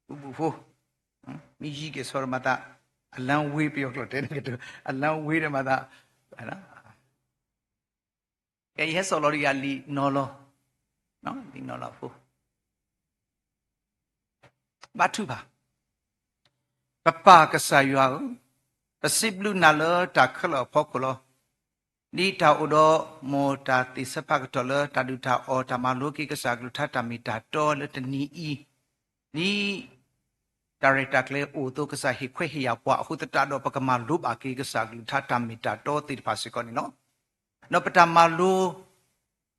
ဘူးဘူးဖိ, မ့ၢ်ယံၤကဲၣ်ဆိးဒီးမၤသး, အလၢဝ့ၤပယီၤကျိာ်တဲန့ၣ်ကတိၤ, အလၢဝ့ၤဒီးမၤသး, ကဲယဟဲစိာ်လီၤဒီးယၤလံာ်နီၤလီၤ, လံာ်နီၤလီၤဖိ ဘါထုကဖၣ်, ပပၢ်ကစၢ်ယွၤဧၢ, ပစံးဘျုးနၤလၢတၢ်ခဲလၢာ်အဖီခိၣ်လီၤ. ဒ်တၢ်အိၣ်ဒီးမ်တၢ်သ့ၣ်ဆၢဖးကတီၢ်လၢတၢ်ဒုၣ်တၢ်အီၣ် တၢ်မၤလိက့ၤကစၢ်အကလုၢ်ကထါတၢ်မ့ၢ်တၢ်တီလၢတနံၤအံၤ, ဒ်တၢ်ရဲၣ်တၢ်ကျဲၤအိၣ်အသိးကစၢ်ဟ့ၣ်ခွဲးဟ့ၣ်ယာ်ပှၤအဃိသတးဒီး ပကမၤလိဘၣ်က့ၤကစၢ်အကလုၢ်ကထါတၢ်မ့ၢ်တၢ်တီသ့ၣ်တဖၣ်စ့ၢ်ကီးန့ၣ်လီၤ. ဒီးပတၢ်မၤလိ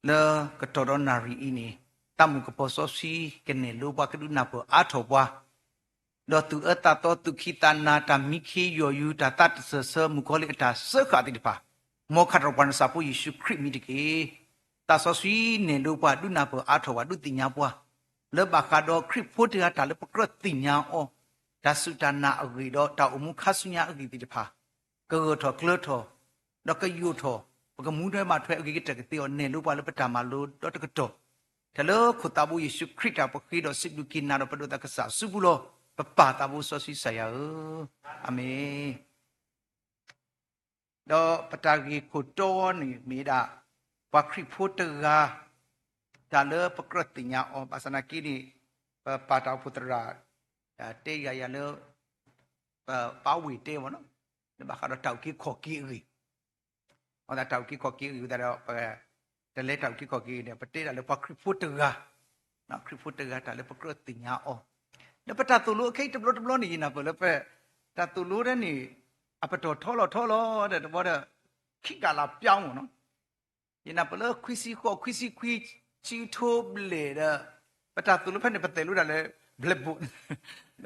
လၢကတီၢ်ဒီးနၣ်ရံၣ်အံၤန့ၣ်, သးမုၣ်ကပီၤစီဆှံကနဲၣ်လိပှၤကဒုးနၢ်ပၢၢ်အါထီၣ်ပှၤ, ဒီးသူၣ်အၢသးသီ သူၣ်ခံသးနၤ တၢ်မံခ့ယီၢ်ယူၤ တၢ်သးတစၢၢ်ဆၢ မုၣ်ကီၤလံၢ်အတၢ်စၢဃာ်သ့ၣ်တဖၣ်, မ်ခးထီၣ်ပှၤနစၢ်ဖိယ့ၣ်ၡူးခရံာ်မံၤတက့ၢ်. သးစီဆှံနဲၣ်လိပှၤ ဒုးနၢ်ပၢၢ်အါထီၣ်ပှၤ ဒုးသ့ၣ်ညါပှၤ, လၢဘၣ်ဃးဒီးခရံာ်ဖိတဂၤတၢ်လၢပကြၢးသ့ၣ်ညါအီၤ, တၢ်စူၢ်တၢ်နာ်အဂ့ၢ်ဒီး တၢ်အိၣ်မူခါဆူညါအဂ့ၢ်သ့ၣ်တဖၣ် ကဂၢၢ်ထီၣ်ကျၢၤထီၣ်, ဒီးကယိာ်ထီၣ်, ပကမူထွဲမၤထွဲအဂ့ၤကတၢၢ်ကသ့အီၤ နဲၣ်လိပှၤလၢပတၢ်မၤလိဒီတကတီၢ်, တၢ်လၢခိၣ်သးဘိယ့ၣ်ၡူးခရံာ်တၢ်ပဃ့ဒီးစံးဘျုးက့ၤနၤဒီးပဒိးသးကစၢ်အစုပူၤလီၤ. ပပၢ်သးဘိစီဆှံကစၢ်ယွၤဧၢ, အၤမ့ၣ်. ဒီးပတၢ်ဂ့ၢ်ခိၣ်တီန့ၣ်မ့ၢ်ဒၣ် ပှၤခရံာ်ဖိတဂၤ တၢ်လၢပကြၢးသ့ၣ်ညါအီၤ, ဘၣ်ဆၣ်နာ်က့န့ၣ် ပပၢ်တၢ်အိၣ်ဖှိၣ်သရၣ် တဲယၤယၤလၢ ပပၢ်ဝ့ၢ်တဲမ့ၢ်နီၤ, လၢဘၣ်ဃးဒီးတၢ်အုၣ်က့ၤခီၣ်က့ၤအဂ့ၢ် အဃိသတး တၢ်အုၣ်က့ၤခီၣ်က့ၤအဂ့ၢ်အဃိသတးဒီး ပတလဲၤတၢ်အုၣ်က့ၤခီၣ်က့ၤအဂ့ၢ်န့ၣ် ပတဲဒၣ်လၢပှၤခရံာ်ဖိတဂၤ, ခရံာ်ဖိတဂၤတၢ်လၢပကြၢးသ့ၣ်ညါအီၤ, ဒီးပတၢ်သိၣ်လိအခဲအံၤတဘျီတဘျီန့ၣ် ယနၢ်ပၢၢ်လၢပတၢ်သိၣ်လိဒၣ်န့ၣ် အပတီၢ်ထီလီၤထီလီၤဒီးတဘျီဒီး ခံကၣ်လၢပျီမ့ၢ်နီၤ, ယနၢ်ပၢၢ်လၢခွံဆံဃိး ခွံဆံခွံ ဆံထိဘျဲၣ်ဒီး ပတၢ်သိၣ်လိဖဲန့ၣ် ပသဲးလိဒၣ်လၢ blackboard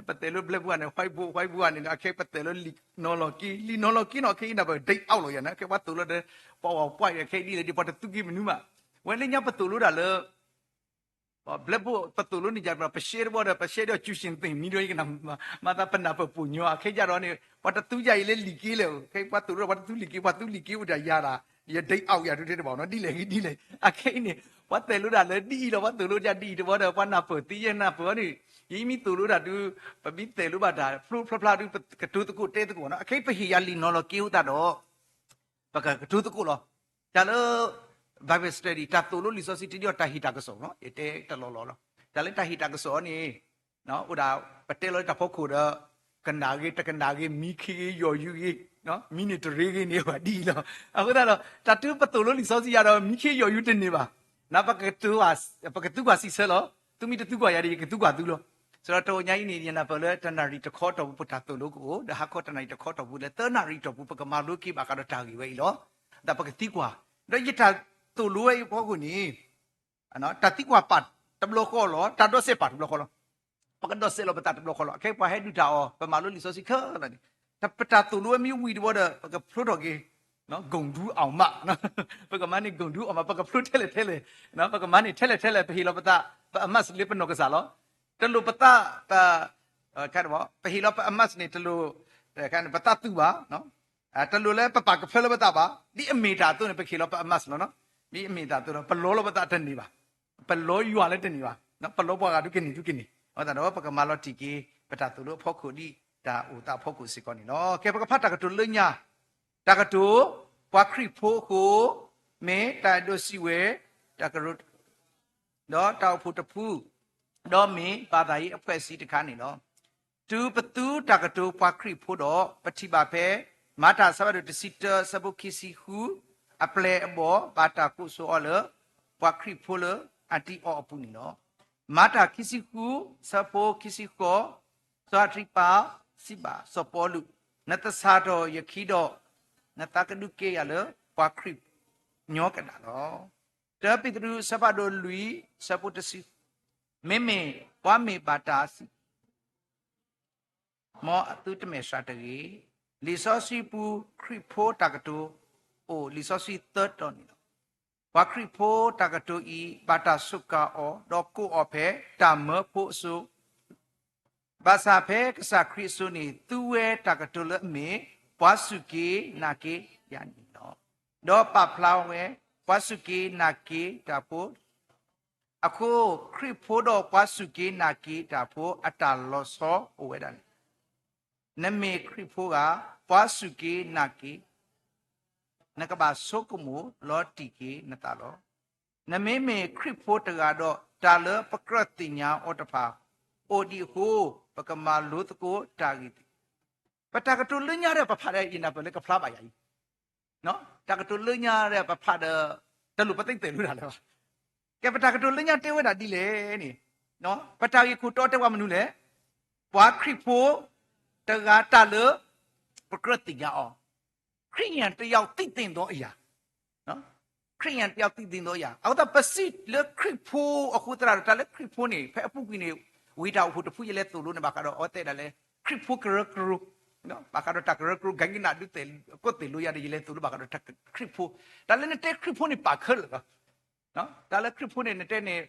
ပသဲးလိ blackboard န့ၣ် whiteboard whiteboard န့ၣ် အခဲပသဲးလိလံာ်နီၤလီၤက့ လံာ်နီၤလီၤက့နီၤ ခဲအံၤနၢ်ပၢၢ် date out လီၤယၤန့ၣ် ခဲပှၤသိၣ်လိဒီး ပှၤဝဲပှၢ်အံၤခဲအံၤဒ်လဲၣ်ဒ် ပှၤတသူက့ၤမနုၤမး, ဝဲလၢညါပသိၣ်လိဒၣ်လၢ blackboard ပသိၣ်လိန့ၣ်ယၤ ပရှဲတဘျီဒီး ပရှဲဒီး ကျူရှင်သ့ၣ်မံဒီး ယကနၣ်မၤသးပနၢ်ပၢၢ်ပိာ်ညီ အခဲယၤဒီးန့ၣ် ပှၤတသူယၤအံၤလၢလံာ်က့လဲၣ် ခဲပှၤသိၣ်လိဒီး ပှၤတသူလံာ်က့ ပှၤသူလံာ်က့အိၣ်ဒီးယၤဒၣ် ယ date out ယၤဒုးတဲတဘၣ်နီၤ ဒ်လဲၣ်ဂ့ၤဒ်လဲၣ် အခဲအံၤန့ၣ် ပှၤသဲးလိဒၣ်လၢဒ်အံၤလီၤ ပှၤသိၣ်လိဒၣ်ဒ်အံၤတဘျီဒီး ပှၤနၢ်ပၢၢ်သ့ ယနၢ်ပၢၢ်အီၤန့ၣ် ယမ့ၢ်သိၣ်လိဒၣ်ဒုး ပမ့ၢ်သဲးလိဘၣ်တၢ် ဖျိဖျါဖျါဒုး ပကတိၤသကိးတဲသကိးနီၤ အခဲအံၤပဟ့ၣ်ယၤလံာ်နီၤလီၤက့အဃိသတးဒီး ပကကတိၤသကိးလီၤ. တၢ်လၢ Bible study တၢ်သိၣ်လိလံာ်စီဆှံတဒ်အီၤ တၢ်ဟ့ၣ်တၢ်ကစီၣ်နီၤ ယတဲတလီၢ်လီၢ်လီၤ. တၢ်လၢတၢ်ဟ့ၣ်တၢ်ကစီၣ်န့ၣ် အိၣ်ဒၣ် ပတဲလီၤလၢတၢ်ဖီခိၣ်ဒီး ကနၣ်ဂ့ၤ တကနၣ်ဂ့ၤ မံခ့ဂ့ၤ ယီၢ်ယူၤဂ့ၤ မံန့ၢ်တရ့ဂ့ၤန့ၣ် ပှၤဒ်အံၤလီၤ. အဃိသတးဒီး တၢ်တုပသိၣ်လိလံာ်စီဆှံယၤဒီး မံခ့ယီၢ်ယူၤတန့ၢ်ဘၣ်. နပကသူ ပကသူကွၢ်စံးဆၢလီၤ. သုမ့ၢ်တသူကွၢ်ယၤဒီး ယကသူကွၢ်သုလီၤ. ဆိုတော့ တနံၤညါအံၤန့ၣ် ယနၢ်ပၢၢ်လၢတနၣ်ရံၣ်တခီတီၢ်ပူၤ ပတၢ်သိၣ်လိကအိၣ် ဒီးဟါခီတနၣ်ရံၣ်တခီတီၢ်ပူၤ လၢသၢနၣ်ရံၣ်တီၢ်ပူၤ ပကမၤလိက့ၤဘၣ်ဃးဒီးတၢ်ဂ့ၢ်ဝဲအံၤလီၤ. ဒီးပကသံကွၢ် ဒီးယတၢ်သိၣ်လိဝဲအံၤအဖီခိၣ်န့ၣ် တၢ်သံကွၢ်ပာ် တဘျီဃီလီၤ, တၢ်ဒီးစဲးပာ်တဘျီဃီလီၤ. ပကဒီးစဲးလီၤပသးတဘျီဃီလီၤ. အခဲပှၤဟဲဒုးတၢ်အီၤ ပမၤလိလံာ်စီဆှံခဲလၢာ်န့ၣ်, ပတၢ်သိၣ်လိဝဲမ့ၢ်ဝံၤတဝီဒီး ပကဖျိထီၣ်က့ၤ ဂုဏ်ဒူအီၣ်မး, ပကမၤန့ၢ်ဂုဏ်ဒူအီၣ်မး, ပကဖျိထဲလဲၣ်ထဲလဲၣ်, ပကမၤန့ၢ်ထဲလဲၣ်ထဲလဲၣ်, ပဟ့ၣ်လီၤပသး ပအမးစလ့ပနီၢ်ကစၢ်လီၤ. တလိၣ်ပသး ပ ပဟ့ၣ်လီၤပအမးစန့ၣ် တလိၣ် ပသးသူဘၣ်, တလိၣ်လၢပပာ်ကဖၢလၢပသးဘၣ်, ဒ်အမ့ၢ်တၢ်အသိးန့ၣ် ပကဟ့ၣ်လီၤပအမးစလီၤ. ဒ်အမ့ၢ်တၢ်အသိးဒီး ပလီလီၤပသးတန့ၢ်ဘၣ်, ပလီယွၤလၢတန့ၢ်ဘၣ်, ပလီပှၤဂၤဒုကန့ၢ်ဒုကန့ၢ်, အဃိသတးဒီး ပကမၤလီၤတံၢ်က့ၤ ပတၢ်သိၣ်လိအဖီခိၣ်ဒ်တၢ်အိၣ်သးအဖီခိၣ်စ့ၢ်ကီးန့ၣ်လီၤ. ကဲ ပကဖးတၢ်ကတိၤလၢညါ, တၢ်ကတိၤ, ပှၤခရံာ်ဖိအဃိ မ့ၢ်တၢ်အဲၣ်ဒိးစံးဝဲ တၢ်ကရၢ ဒီးတၢ်အိၣ်ဖှိၣ်တဖု, ဒီးမ့ၢ်ဘၣ်သးဟ့အဖှဲးစံတခါန့ၣ်လီၤ. တုၤပသူတၢ်ကတိၤပှၤခရံာ်ဖိဒီး ပထံၣ်ဘၣ်ဖဲ မၤတၢ်အဆၢဖးဒိၣ်တဆံတၢ ဆၢဖိခံဆံဃု အပျဲၢ်အဘီၣ် ဘၣ်တၢ်ကိးစိအီၤလၢ ပှၤခရံာ်ဖိလၢအတံအီၤအပူၤန့ၣ်လီၤ. မၤတၢ်ခံဆံဃု ဆၢဖိခံဆံဃိး, စီၤအၤတြံးပၤစံးဘၣ်စီၤပီလူး, နသဆၣ်ထီၣ်ယခံဒီး နသးကဒုးကဲယၤလၢပှၤခရံာ်ညီကဒၣ်လီၤ. တၢပ့းတရူး ဆၢဖးဒိၣ်လွံၢ် ဆၢဖိတဆံ, မ့မ့ၢ်ပှၤမ့ၢ်ဘၣ်တၢ်စံး မ်အသုတမဲာ်ဆှးတဂ့ၤ. လံာ်စီဆှံပူၤ ခရံာ်ဖိတၢ်ကတိၤအိၣ် လံာ်စီဆှံသၢတီၤန့ၣ်လီၤ. ပှၤခရံာ်ဖိတၢ်ကတိၤအံၤ ဘၣ်တၢ်စူးကါအီၤ ဒီးကိးအီၤဖဲတၢ်မၢဖိအစိၤ ဘၣ်ဆၣ်ဖဲကစၢ်ခရံာ်အစိၤန့ၣ် သူဝဲတၢ်ကတိၤလၢအမ့ၢ် ပှၤစူၢ်က့ၤနာ်က့ၤယၤန့ၣ်လီၤ. ဒီးပာ်ဖျါဝဲ ပှၤစူၢ်က့ၤနာ်က့ၤတၢ်ဖိ အဃိ ခရံာ်ဖိဒီးပှၤစူၢ်က့ၤနာ်က့ၤတၢ်ဖိ အတၢ်လီၤဆီအိၣ်ဝဲဒၣ်န့ၣ်လီၤ. နမ့ၢ်ခရံာ်ဖိဂၤ ပှၤစူၢ်က့ၤနာ်က့ၤ နကဘၣ်ဆိကမိၣ်လီၤတံၢ်က့ၤနသးလီၤ. နမ့မ့ၢ်ခရံာ်ဖိတဂၤဒီး တၢ်လၢပကြၢးသ့ၣ်ညါအီၤတဖၣ် အိၣ်ဒံးအဃိ ပကမၤလိသကိးတၢ်ဂ့ၢ်သ့ၣ်. ပတၢ်ကတိၤလၢညါဒီးပဖးဒီး ယနၢ်ပၢၢ်လၢကဖျါဘၣ်ယၤအံၤ, တၢ်ကတိၤလၢညါဒီးပဖးဒီး တလိၣ်ပသ့ၣ်ညါလိာ်တၢ်လၢၤဘၣ်. ကဲ ပတၢ်ကတိၤလၢညါတဲဝဲဒၣ်ဒ်လဲၣ်န့ၣ်, ပတၢ်ဂ့ၢ်ခိၣ်တီတဲဝဲမနုၤလဲၣ်, ပှၤခရံာ်ဖိတဂၤတၢ်လၢ ပကြၢးသ့ၣ်ညါအီၤ, ခရံာ်ယၢ်တယၢ်သံသ့ၣ်ဒီးယၤ ခရံာ်ယၢ်တယၢ်သံသ့ၣ်ဒီးယၤ အဃိသတးပစံးလၢခရံာ်ဖိအဃိသတးဒီး တၢ်လၢခရံာ်ဖိန့ၣ် ဖဲအပူၤကွံာ်န့ၣ် ဝံၤတၢ်အိၣ်ဖှိၣ်တဖုယလဲၤသိၣ်လိန့ၣ် ဘၣ်ဃးဒီးအဝဲသ့ၣ်ဒၣ်လဲၣ် ခရံာ်ဖိကရၢကရိ, ဘၣ်ဃးဒီးတၢ်ကရၢကရိ ကကနၣ်ဒုးသ့ၣ် ကီၢ်သ့ၣ်လိယၤဒီး ယလဲၤသိၣ်လိဘၣ်ဃးဒီးတၢ်ခရံာ်ဖိ, တၢ်လၢနတဲခရံာ်ဖိန့ၣ်ပာ်ခဲလၢာ်လီၤ. တၢ်လၢခရံာ်ဖိန့ၣ် နတဲန့ၣ်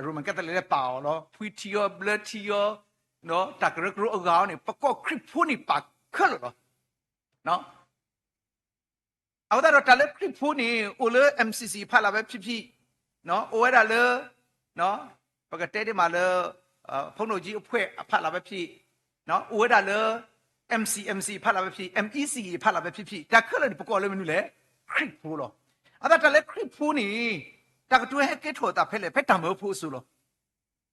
Roman Catholic လဲၤပာ်အီၤလီၤ ဖှံထံအီၤ ဘျၢထံအီၤ, တၢ်ကရၢကရိအဂၤအီၤန့ၣ် ပကိးခရံာ်ဖိန့ၣ်ပာ်ခဲလၢာ်လီၤ. အဃိသတးဒီးတၢ်လၢခရံာ်ဖိန့ၣ် အိၣ်လၢ M C C အဖီလာ်ဝဲဖံးဖံး, အိၣ်ဝဲဒၣ်လၢ ပကတဲဒ်မးလၢ ဖုန်းတော်ကြီးအဖွဲ့ အဖီလာ်ဝဲဖံး, အိၣ်ဝဲဒၣ်လၢ M C M C အဖီလာ်ဝဲဖံး M E C အဖီလာ်ဝဲဖံးဖံး တၢ်ခဲလၢာ်န့ၣ် ပကိးလၢမနုၤလဲၣ်, ခရံာ်ဖိလီၤ. အဃိသတးတၢ်လၢခရံာ်ဖိန့ၣ် တၢ်ကတိၤဟဲကဲထီၣ်အသးဖဲလဲၣ် ဖဲတၢ်မၢဖိအစိၤလီၤ.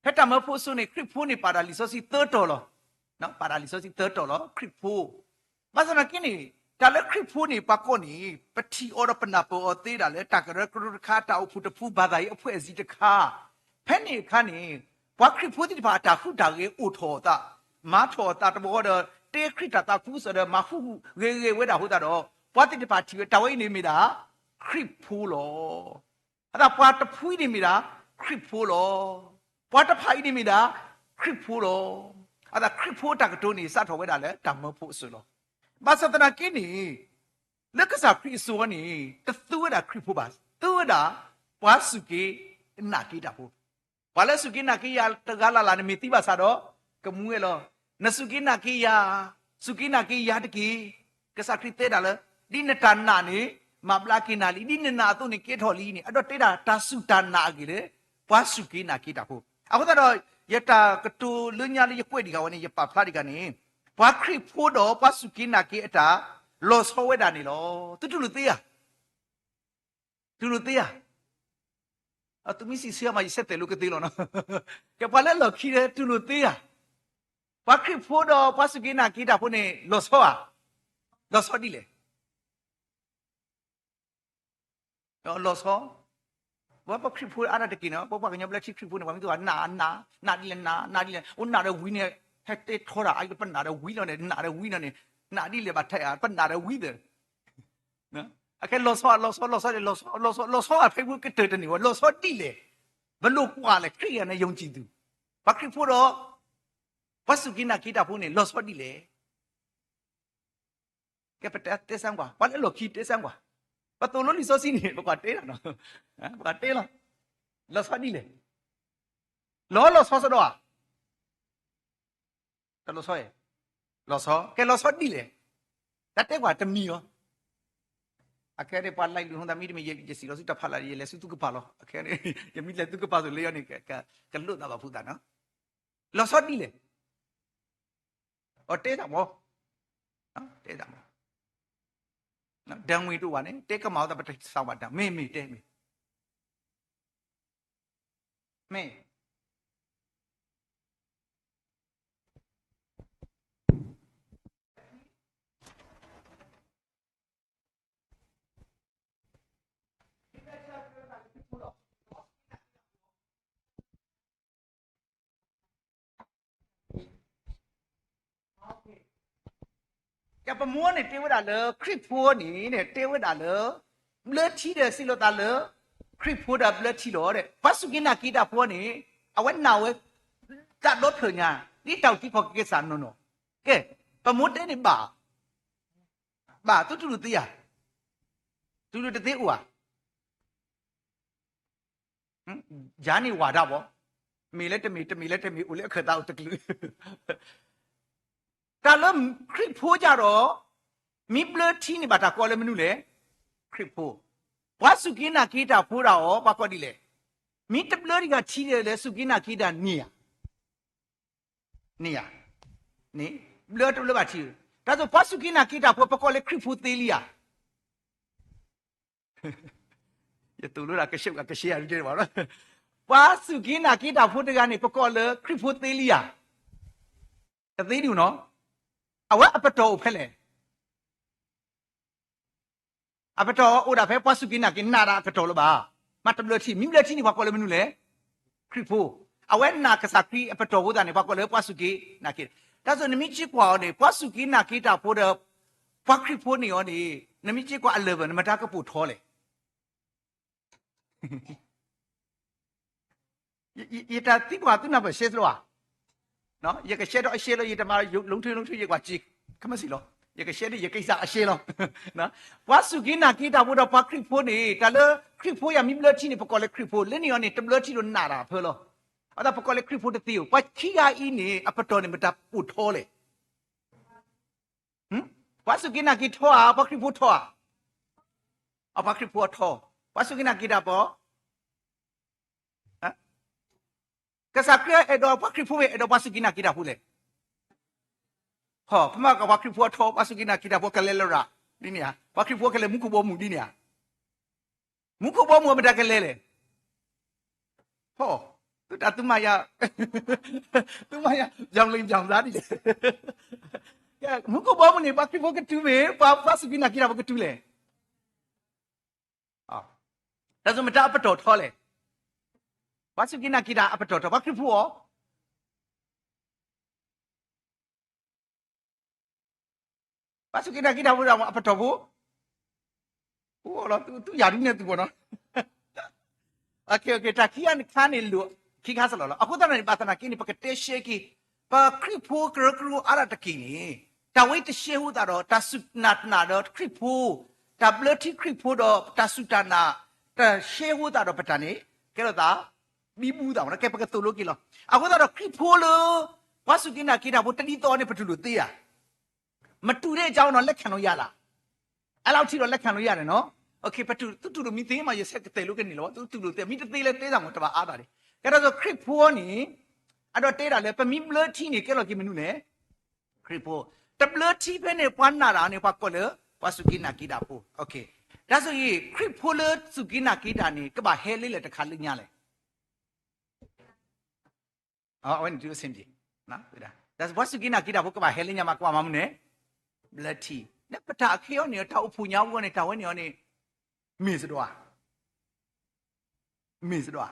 ဖဲတၢ်မၢဖိအစိၤန့ၣ် ခရံာ်ဖိန့ၣ် ပာ်တၢ်လံာ်စီဆှံသၢတီၤလီၤ. ပာ်တၢ်လံာ်စီဆှံသၢတီၤလီၤ ခရံာ်ဖိ. ဘၣ်ဆၣ်သနာ်က့န့ၣ် တၢ်လၢခရံာ်ဖိန့ၣ် ပှၤကိးန့ၣ် ပထံၣ်အီၤဒီးပနၢ်ပၢၢ်အီၤသ့ဒၣ်လၢ တၢ်ကရၢကရိတခါ တၢ်အိၣ်ဖှိၣ်တဖု ဘၣ်သးဟ့အဖှဲးစံတခါ, ဖဲန့ၣ်အခါန့ၣ် ပှၤခရံာ်ဖိသ့ၣ်တဖၣ်အတၢ်ဟူးတၢ်ဂဲၤအိၣ်ထီၣ်အသး, မၤထီၣ်အသးတဘျီဃီဒီး တဲခရံာ်တၢ်သးခုကစီၣ်ဒီး မၤဟူးဟူးဂဲၤဂဲၤဝဲဒၣ်အဃိသတးဒီး ပှၤသ့ၣ်တဖၣ်ထံၣ်ဝဲတၢ်ဝဲအံၤန့ၣ်မ့ၢ်ဒၣ် ခရံာ်ဖိလီၤ. အဃိသတးပှၤတဖုအံၤန့ၣ်မ့ၢ်ဒၣ် ခရံာ်ဖိလီၤ. ပှၤတဖၣ်အံၤန့ၣ်မ့ၢ်ဒၣ် ခရံာ်ဖိလီၤ. အဃိသတးခရံာ်ဖိတၢ်ကတိၤန့ၣ် စးထီၣ်ဝဲဒၣ်လၢတၢ်မၢဖိအစိၤလီၤ. ဘၣ်ဆၣ်သနာ်က့န့ၣ် လၢကစၢ်ခရံာ်အစိၤအံၤန့ၣ် တသူဝဲဒၣ်ခရံာ်ဖိဘၣ်, သူဝဲဒၣ် ပှၤစူၢ်က့ၤနာ်က့ၤတၢ်ဖိ ပှၤလၢစူၢ်က့ၤနာ်က့ၤယၤတဂၤလၢ်လၢ်န့ၣ် မ့ၢ်သံဘၣ်ဆၣ်ဒီး ကမူဝဲလီၤ. နစူၢ်က့ၤနာ်က့ၤယၤ, စူၢ်က့ၤနာ်က့ၤယၤတက့ၢ်. ကစၢ်ခရံာ်တဲဒၣ်လၢ ဒ်နတၢ်နာ်န့ၣ် မၤဘျါက့ၤနၤလံ, ဒ်နနာ်အသိးန့ၣ် ကဲထီၣ်လံန့ၣ် အဒိးတဲဒၣ်တၢ်စူၢ်တၢ်နာ်အဂ့ၢ်လၢ ပှၤစူၢ်က့ၤနာ်က့ၤတၢ်ဖိ. အဃိသတးဒီး ယတၢ်ကတိၤလၢညါလၢယကွဲးဒံးဃာ်ဝဲန့ၣ် ယပာ်ဖျါဒံးဃာ်န့ၣ် ပှၤခရံာ်ဖိဒီးပှၤစူၢ်က့ၤနာ်က့ၤအတၢ် လီၤဆီဝဲဒၣ်န့ၣ်လီၤ. သုတူၢ်လိာ်သ့ဧါ တူၢ်လိာ်သ့ဧါ. သုမ့ၢ်စံးဆၢမး ယဆဲးတဲာ်လိာ်ကသ့လီၤနီၤ. ကဲပှၤလၢလီၢ်ခံဒီး တူၢ်လိာ်သ့ဧါ. ပှၤခရံာ်ဖိဒီးပှၤစူၢ်က့ၤနာ်က့ၤတၢ်ဖိန့ၣ် လီၤဆီဧါ. လီၤဆီဒ်လဲၣ်. လီၤဆီ ပှၤပှၤခရံာ်ဖိအါဒၣ်တက့ၢ်နီၤ, ပှၤပှၤကညီဘျၢထံခရံာ်ဖိန့ၣ် ပှၤမ့ၢ်သ့ၣ်ဘၣ် နာ် နာ် နာ်ဒ်လဲၣ် နာ် နာ်ဒ်လဲၣ်, အိၣ်နာ်ဒီးဝံၤန့ၣ် ဟဲတဲထီဒၣ် အံၤပနာ်ဒီးဝံၤလီၤန့ၣ် နာ်ဒီးဝံၤလီၤန့ၣ် နာ်ဒ်လဲၣ်ဘၣ်ထဲဧါ ပနာ်ဒီးဝံၤသ့ၣ် အခဲလီၤဆီ လီၤဆီ လီၤဆီ လီၤဆီ လီၤဆီ လီၤဆီ အဖဲပူၤကတၢၢ်တန့ၢ်ဝဲ လီၤဆီဒ်လဲၣ်. ဘၣ်လိာ်ကွၢ်လဲၣ် ခရံာ်ဂၤန့ၣ် ယုံကြည်သူ, ပှၤခရံာ်ဖိဒီး ပှၤစူၢ်က့ၤနာ်က့ၤတၢ်ဖိန့ၣ် လီၤဆီဒ်လဲၣ်. ကဲပတဲတဲစၢကွၢ်, ပှၤလၢအလီၢ်ခံတဲစၢကွၢ်, ပသိၣ်လိလံာ်စီဆှံန့ၣ် ပကွၢ်တဲလီၤနီၤ, ပကွၢ်တဲလီၤ, လီၤဆီဒ်လဲၣ်, လီၤလီၤဆီဆီဒီးဧါ, တလီၤဆီ, လီၤဆီ, ကဲလီၤဆီဒ်လဲၣ်, တၢ်တဲကွၢ်တမံၤလီၤ. အခဲန့ၣ် ပှၤလဲၤလူၤဟိသးမံတမံၤ ယစံးလီၤဆူတၢ်ဖးလၢ် ယလဲၤဆူသုကပၤလီၤ. အခဲန့ၣ် ယမ့ၢ်လဲၤသုကပၤသိးလၢယီၤန့ၣ် ကလိၣ်သးဘၣ်ဖုသးနီၤ, လီၤဆီဒ်လဲၣ်, အတဲသးမၢ, တဲသးမၢ, ဒၢဝံၤတအိၣ်ဘၣ်န့ၣ် တဲကမၣ်အသး ပတသးဘၣ်တၢ် မ့ၢ်မ့ၢ်တဲမ့ၢ်, မ့ၢ် ကဲပမူန့ၣ် တဲဝဲဒၣ်လၢ ခရံာ်ဖိန့ၣ် တဲဝဲဒၣ်လၢ ဘျၢထံဒီးစံးလိာ်သးလၢ ခရံာ်ဖိဒီးဘျၢထံလီၤ. ပှၤစူၢ်က့ၤနာ်က့ၤတၢ်ဖိန့ၣ် အဝဲနာ်ဝဲ တၢ်ဒီဖျၢၣ်ညါ ဒ်တၢ်အုၣ်က့ၤခီၣ်က့ၤကစၢ်နီၢ်နီၢ်. ကဲ ပမူတဲန့ၣ်ဘၣ်, ဘၣ်သုတူၢ်လိာ်သ့ဧါ, တူၢ်လိာ်တသ့အိၣ်ဧါ. ယၤန့ၣ်ဝၤဒၣ်ဘၣ်, မ့ၢ်လၢတမ့ၢ် တမ့ၢ်လၢတမ့ၢ် အိၣ်လၢအခၢၣ်သးအိၣ်တကလုာ်. တၢ်လၢခရံာ်ဖိယၤဒီး မ့ၢ်ဘျၢထံန့ၣ် ဘၣ်တၢ်ကိးလၢမနုၤလဲၣ်, ခရံာ်ဖိ. ပှၤစူၢ်က့ၤနာ်က့ၤတၢ်ဖိဒၣ်အီၤ ပှၤကိးဒ်လဲၣ်, မ့ၢ်တဘျၢတဂၤထံဒီးလၢစူၢ်က့ၤနာ်က့ၤတၢ်န့ၣ်ဧါ, န့ၣ်ဧါ, န့ၣ် ဘျၢတဘျၢဘၣ်ထံ, တၢ်သိးပှၤစူၢ်က့ၤနာ်က့ၤတၢ်ဖိ ပကိးလၢခရံာ်ဖိသ့လံဧါ. ယတူၢ်လိာ်ဒၣ်ကရှုၣ်ကရှဲယၤဒ်ဘၣ်, ပှၤစူၢ်က့ၤနာ်က့ၤတၢ်ဖိတဂၤန့ၣ် ပကိးလၢခရံာ်ဖိသ့လံဧါ, တသ့ဒံးနီၤ, အဝဲအပတီၢ်အိၣ်ဖဲလဲၣ်, အပတီၢ်အိၣ်ဒၣ်ဖဲပှၤစူၢ်က့ၤနာ်က့ၤနာ်ဒၣ်အကတီၢ်လၢၤဘၣ်, မ့ၢ်တဘျၢထံ, မ့ၢ်ဘျၢထံန့ၣ် ပှၤကိးလၢမနုၤလဲၣ်, ခရံာ်ဖိ, အဝဲနာ်ကစၢ်ခရံာ်အပတီၢ်အဃိသတးန့ၣ် ပှၤကိးလၢပှၤစူၢ်က့ၤနာ်က့ၤ, တၢ်သိးနမ့ၢ်က့ၤကွၢ်အီၤန့ၣ် ပှၤစူၢ်က့ၤနာ်က့ၤတၢ်ဖိဒီး ပှၤခရံာ်ဖိန့ၣ်အီၤန့ၣ် နမ့ၢ်က့ၤကွၢ်အလၢၢ်ဘၢၣ် နမတၤကပိာ်ထီလဲၣ် ယတၢ်သံကွၢ်သုနၢ်ပၢၢ်ရှဲစ့ၢ်ဧါ, ယကရှဲဒီးအရှဲလီၤ ယတမၤ လီၤထူလီၤထူ ယကွၢ်စ့ ခမစံၣ်လီၤ, ယကရှဲဒ်ယကစၢ်အရှဲလီၤ, ပှၤစူၢ်က့ၤနာ်က့ၤတၢ်ဖိဒီးပှၤခရံာ်ဖိန့ၣ် တၢ်လၢခရံာ်ဖိယၤမ့ၢ်ဘျၢထံန့ၣ် ပကိးလၢခရံာ်ဖိ လၢန့ၣ်အီၤန့ၣ် တဘျၢထံဒီးနာ်တၢ်အဖၢလီၤ, အသးပကိးလၢခရံာ်ဖိတသ့ဧိၤ, ပှၤခံဂၤအံၤန့ၣ် အပတီၢ်န့ၣ်မတၤပိာ်ထီလဲၣ် ပှၤစူၢ်က့ၤနာ်က့ၤထီဧါ, ပှၤခရံာ်ဖိထီဧါ, အပှၤခရံာ်ဖိအထီ, ပှၤစူၢ်က့ၤနာ်က့ၤတၢ်ဖိ, ကစၢ်ခရံာ်အဲၣ်ဒိးပှၤခရံာ်ဖိမ့ၢ်အဲၣ်ဒိးပှၤစူၢ်က့ၤနာ်က့ၤတၢ်ဖိလဲၣ်, ဟီ ပမ့ၢ်ကပှၤခရံာ်ဖိအထီ ပှၤစူၢ်က့ၤနာ်က့ၤတၢ်ဖိကလဲၤလရာ်, ဒ်န့ၣ်ဧါ, ပှၤခရံာ်ဖိကလဲၤမူခိၣ်ဘီမုၢ်ဒ်န့ၣ်ဧါ, မူခိၣ်ဘီမုၢ်အမတၤကလဲၤလဲၣ် ဟီ, သုတၢ်သုမၤယၤ, သုမၤယၤ ပြောင်းလဲပြောင်းစားဒ်လဲၣ်, မူခိၣ်ဘီမုၢ်န့ၣ် ပှၤခရံာ်ဖိကတုၤမ့ၢ် ပှၤစူၢ်က့ၤနာ်က့ၤတၢ်ဖိကတုၤလဲၣ်, တၢ်သိးမတၤအပတီၢ်ထီလဲၣ်, ပှၤစူၢ်က့ၤနာ်က့ၤတၢ်အပတီၢ်ထီ ပှၤခရံာ်ဖိအီၤ ပှၤစူၢ်က့ၤနာ်က့ၤတၢ်ဖိဒီးအပတီၢ်ဖိ, အိၣ်လီၤ သုယၤဒုးနဲၣ်သုဘီနီၤ, တၢ်ခံခါန့ၣ်လိၣ်ခံခါစလီၤလီၤ. အဃိသတးန့ၣ် ဘၣ်သနာ်က့န့ၣ် ပကတဲရှဲက့ၤ, ပခရံာ်ဖိကရၢကရိအါဒၣ်တက့ၢ်န့ၣ်, တၢ်ဝဲတရှဲဃိသတးဒီး တၢ်စူၢ်နာ်တနာ်ဒီးခရံာ်ဖိ, တၢ်ဘျၢထံခရံာ်ဖိဒီးတၢ်စူၢ်တၢ်နာ်, တၢ်ရှဲဃိသတးဒီးပတၢ်န့ၣ် ကဲထီၣ်သး ဘံဘူသးမး ကဲပကသိၣ်လိက့ၤလီၤ. အဃိသတးဒီးခရံာ်ဖိလၢ ပှၤစူၢ်က့ၤနာ်က့ၤတၢ်ဖိတဒ်သိးန့ၣ် ပတူၢ်လိာ်သ့ဧါ, မတူၢ်ဒ်အကြောင်းနီၤ လက်ခံလို့ရလား, အဲလောက်ထိတော့လက်ခံလို့ရတယ်နော်, ပတူၢ် သုတူၢ်လိာ်မ့ၢ်သ့မး ယဆဲးကတဲာ်လိကန့ၢ်လီၤ, သုတူၢ်လိာ်သ့ မ့ၢ်တသ့လၢတဲသးမး တဘၣ်အါသးန့ၣ်, ကဲထီၣ်သိးခရံာ်ဖိန့ၣ် အဒိးတဲဒၣ်လၢ ပမ့ၢ်ဘျၢထံန့ၣ် ကဲလီၤက့ၤမနုၤလဲၣ်, ခရံာ်ဖိ, တဘျၢထံဖဲန့ၣ် ပှၤနာ်တၢ်န့ၣ် ပှၤကိးလၢ ပှၤစူၢ်က့ၤနာ်က့ၤတၢ်ဖိ, တၢ်ဆိၣ်ဂ့ၤ ခရံာ်ဖိလၢစူၢ်က့ၤနာ်က့ၤတၢ်န့ၣ် ကဘၣ်ဟဲလၢလဲၣ်တခါလၢညါလဲၣ်, အဝဲန့ၣ် တၢ်စူၢ်က့ၤနာ်က့ၤတၢ်ဖိကဘၣ်ဟဲလၢညါမး ကဘၣ်မၤမနုၤလဲၣ်, ဘျၢထံ, လၢပတၢ်အခဲအံၤန့ၣ် တၢ်အိၣ်ဖှိၣ်ညါအဂီၢ်န့ၣ် တၢ်ဝဲန့ၣ်အီၤန့ၣ် မ့ၢ်စ့ၢ်ကီးဧါ, မ့ၢ်စ့ၢ်ကီးဧါ,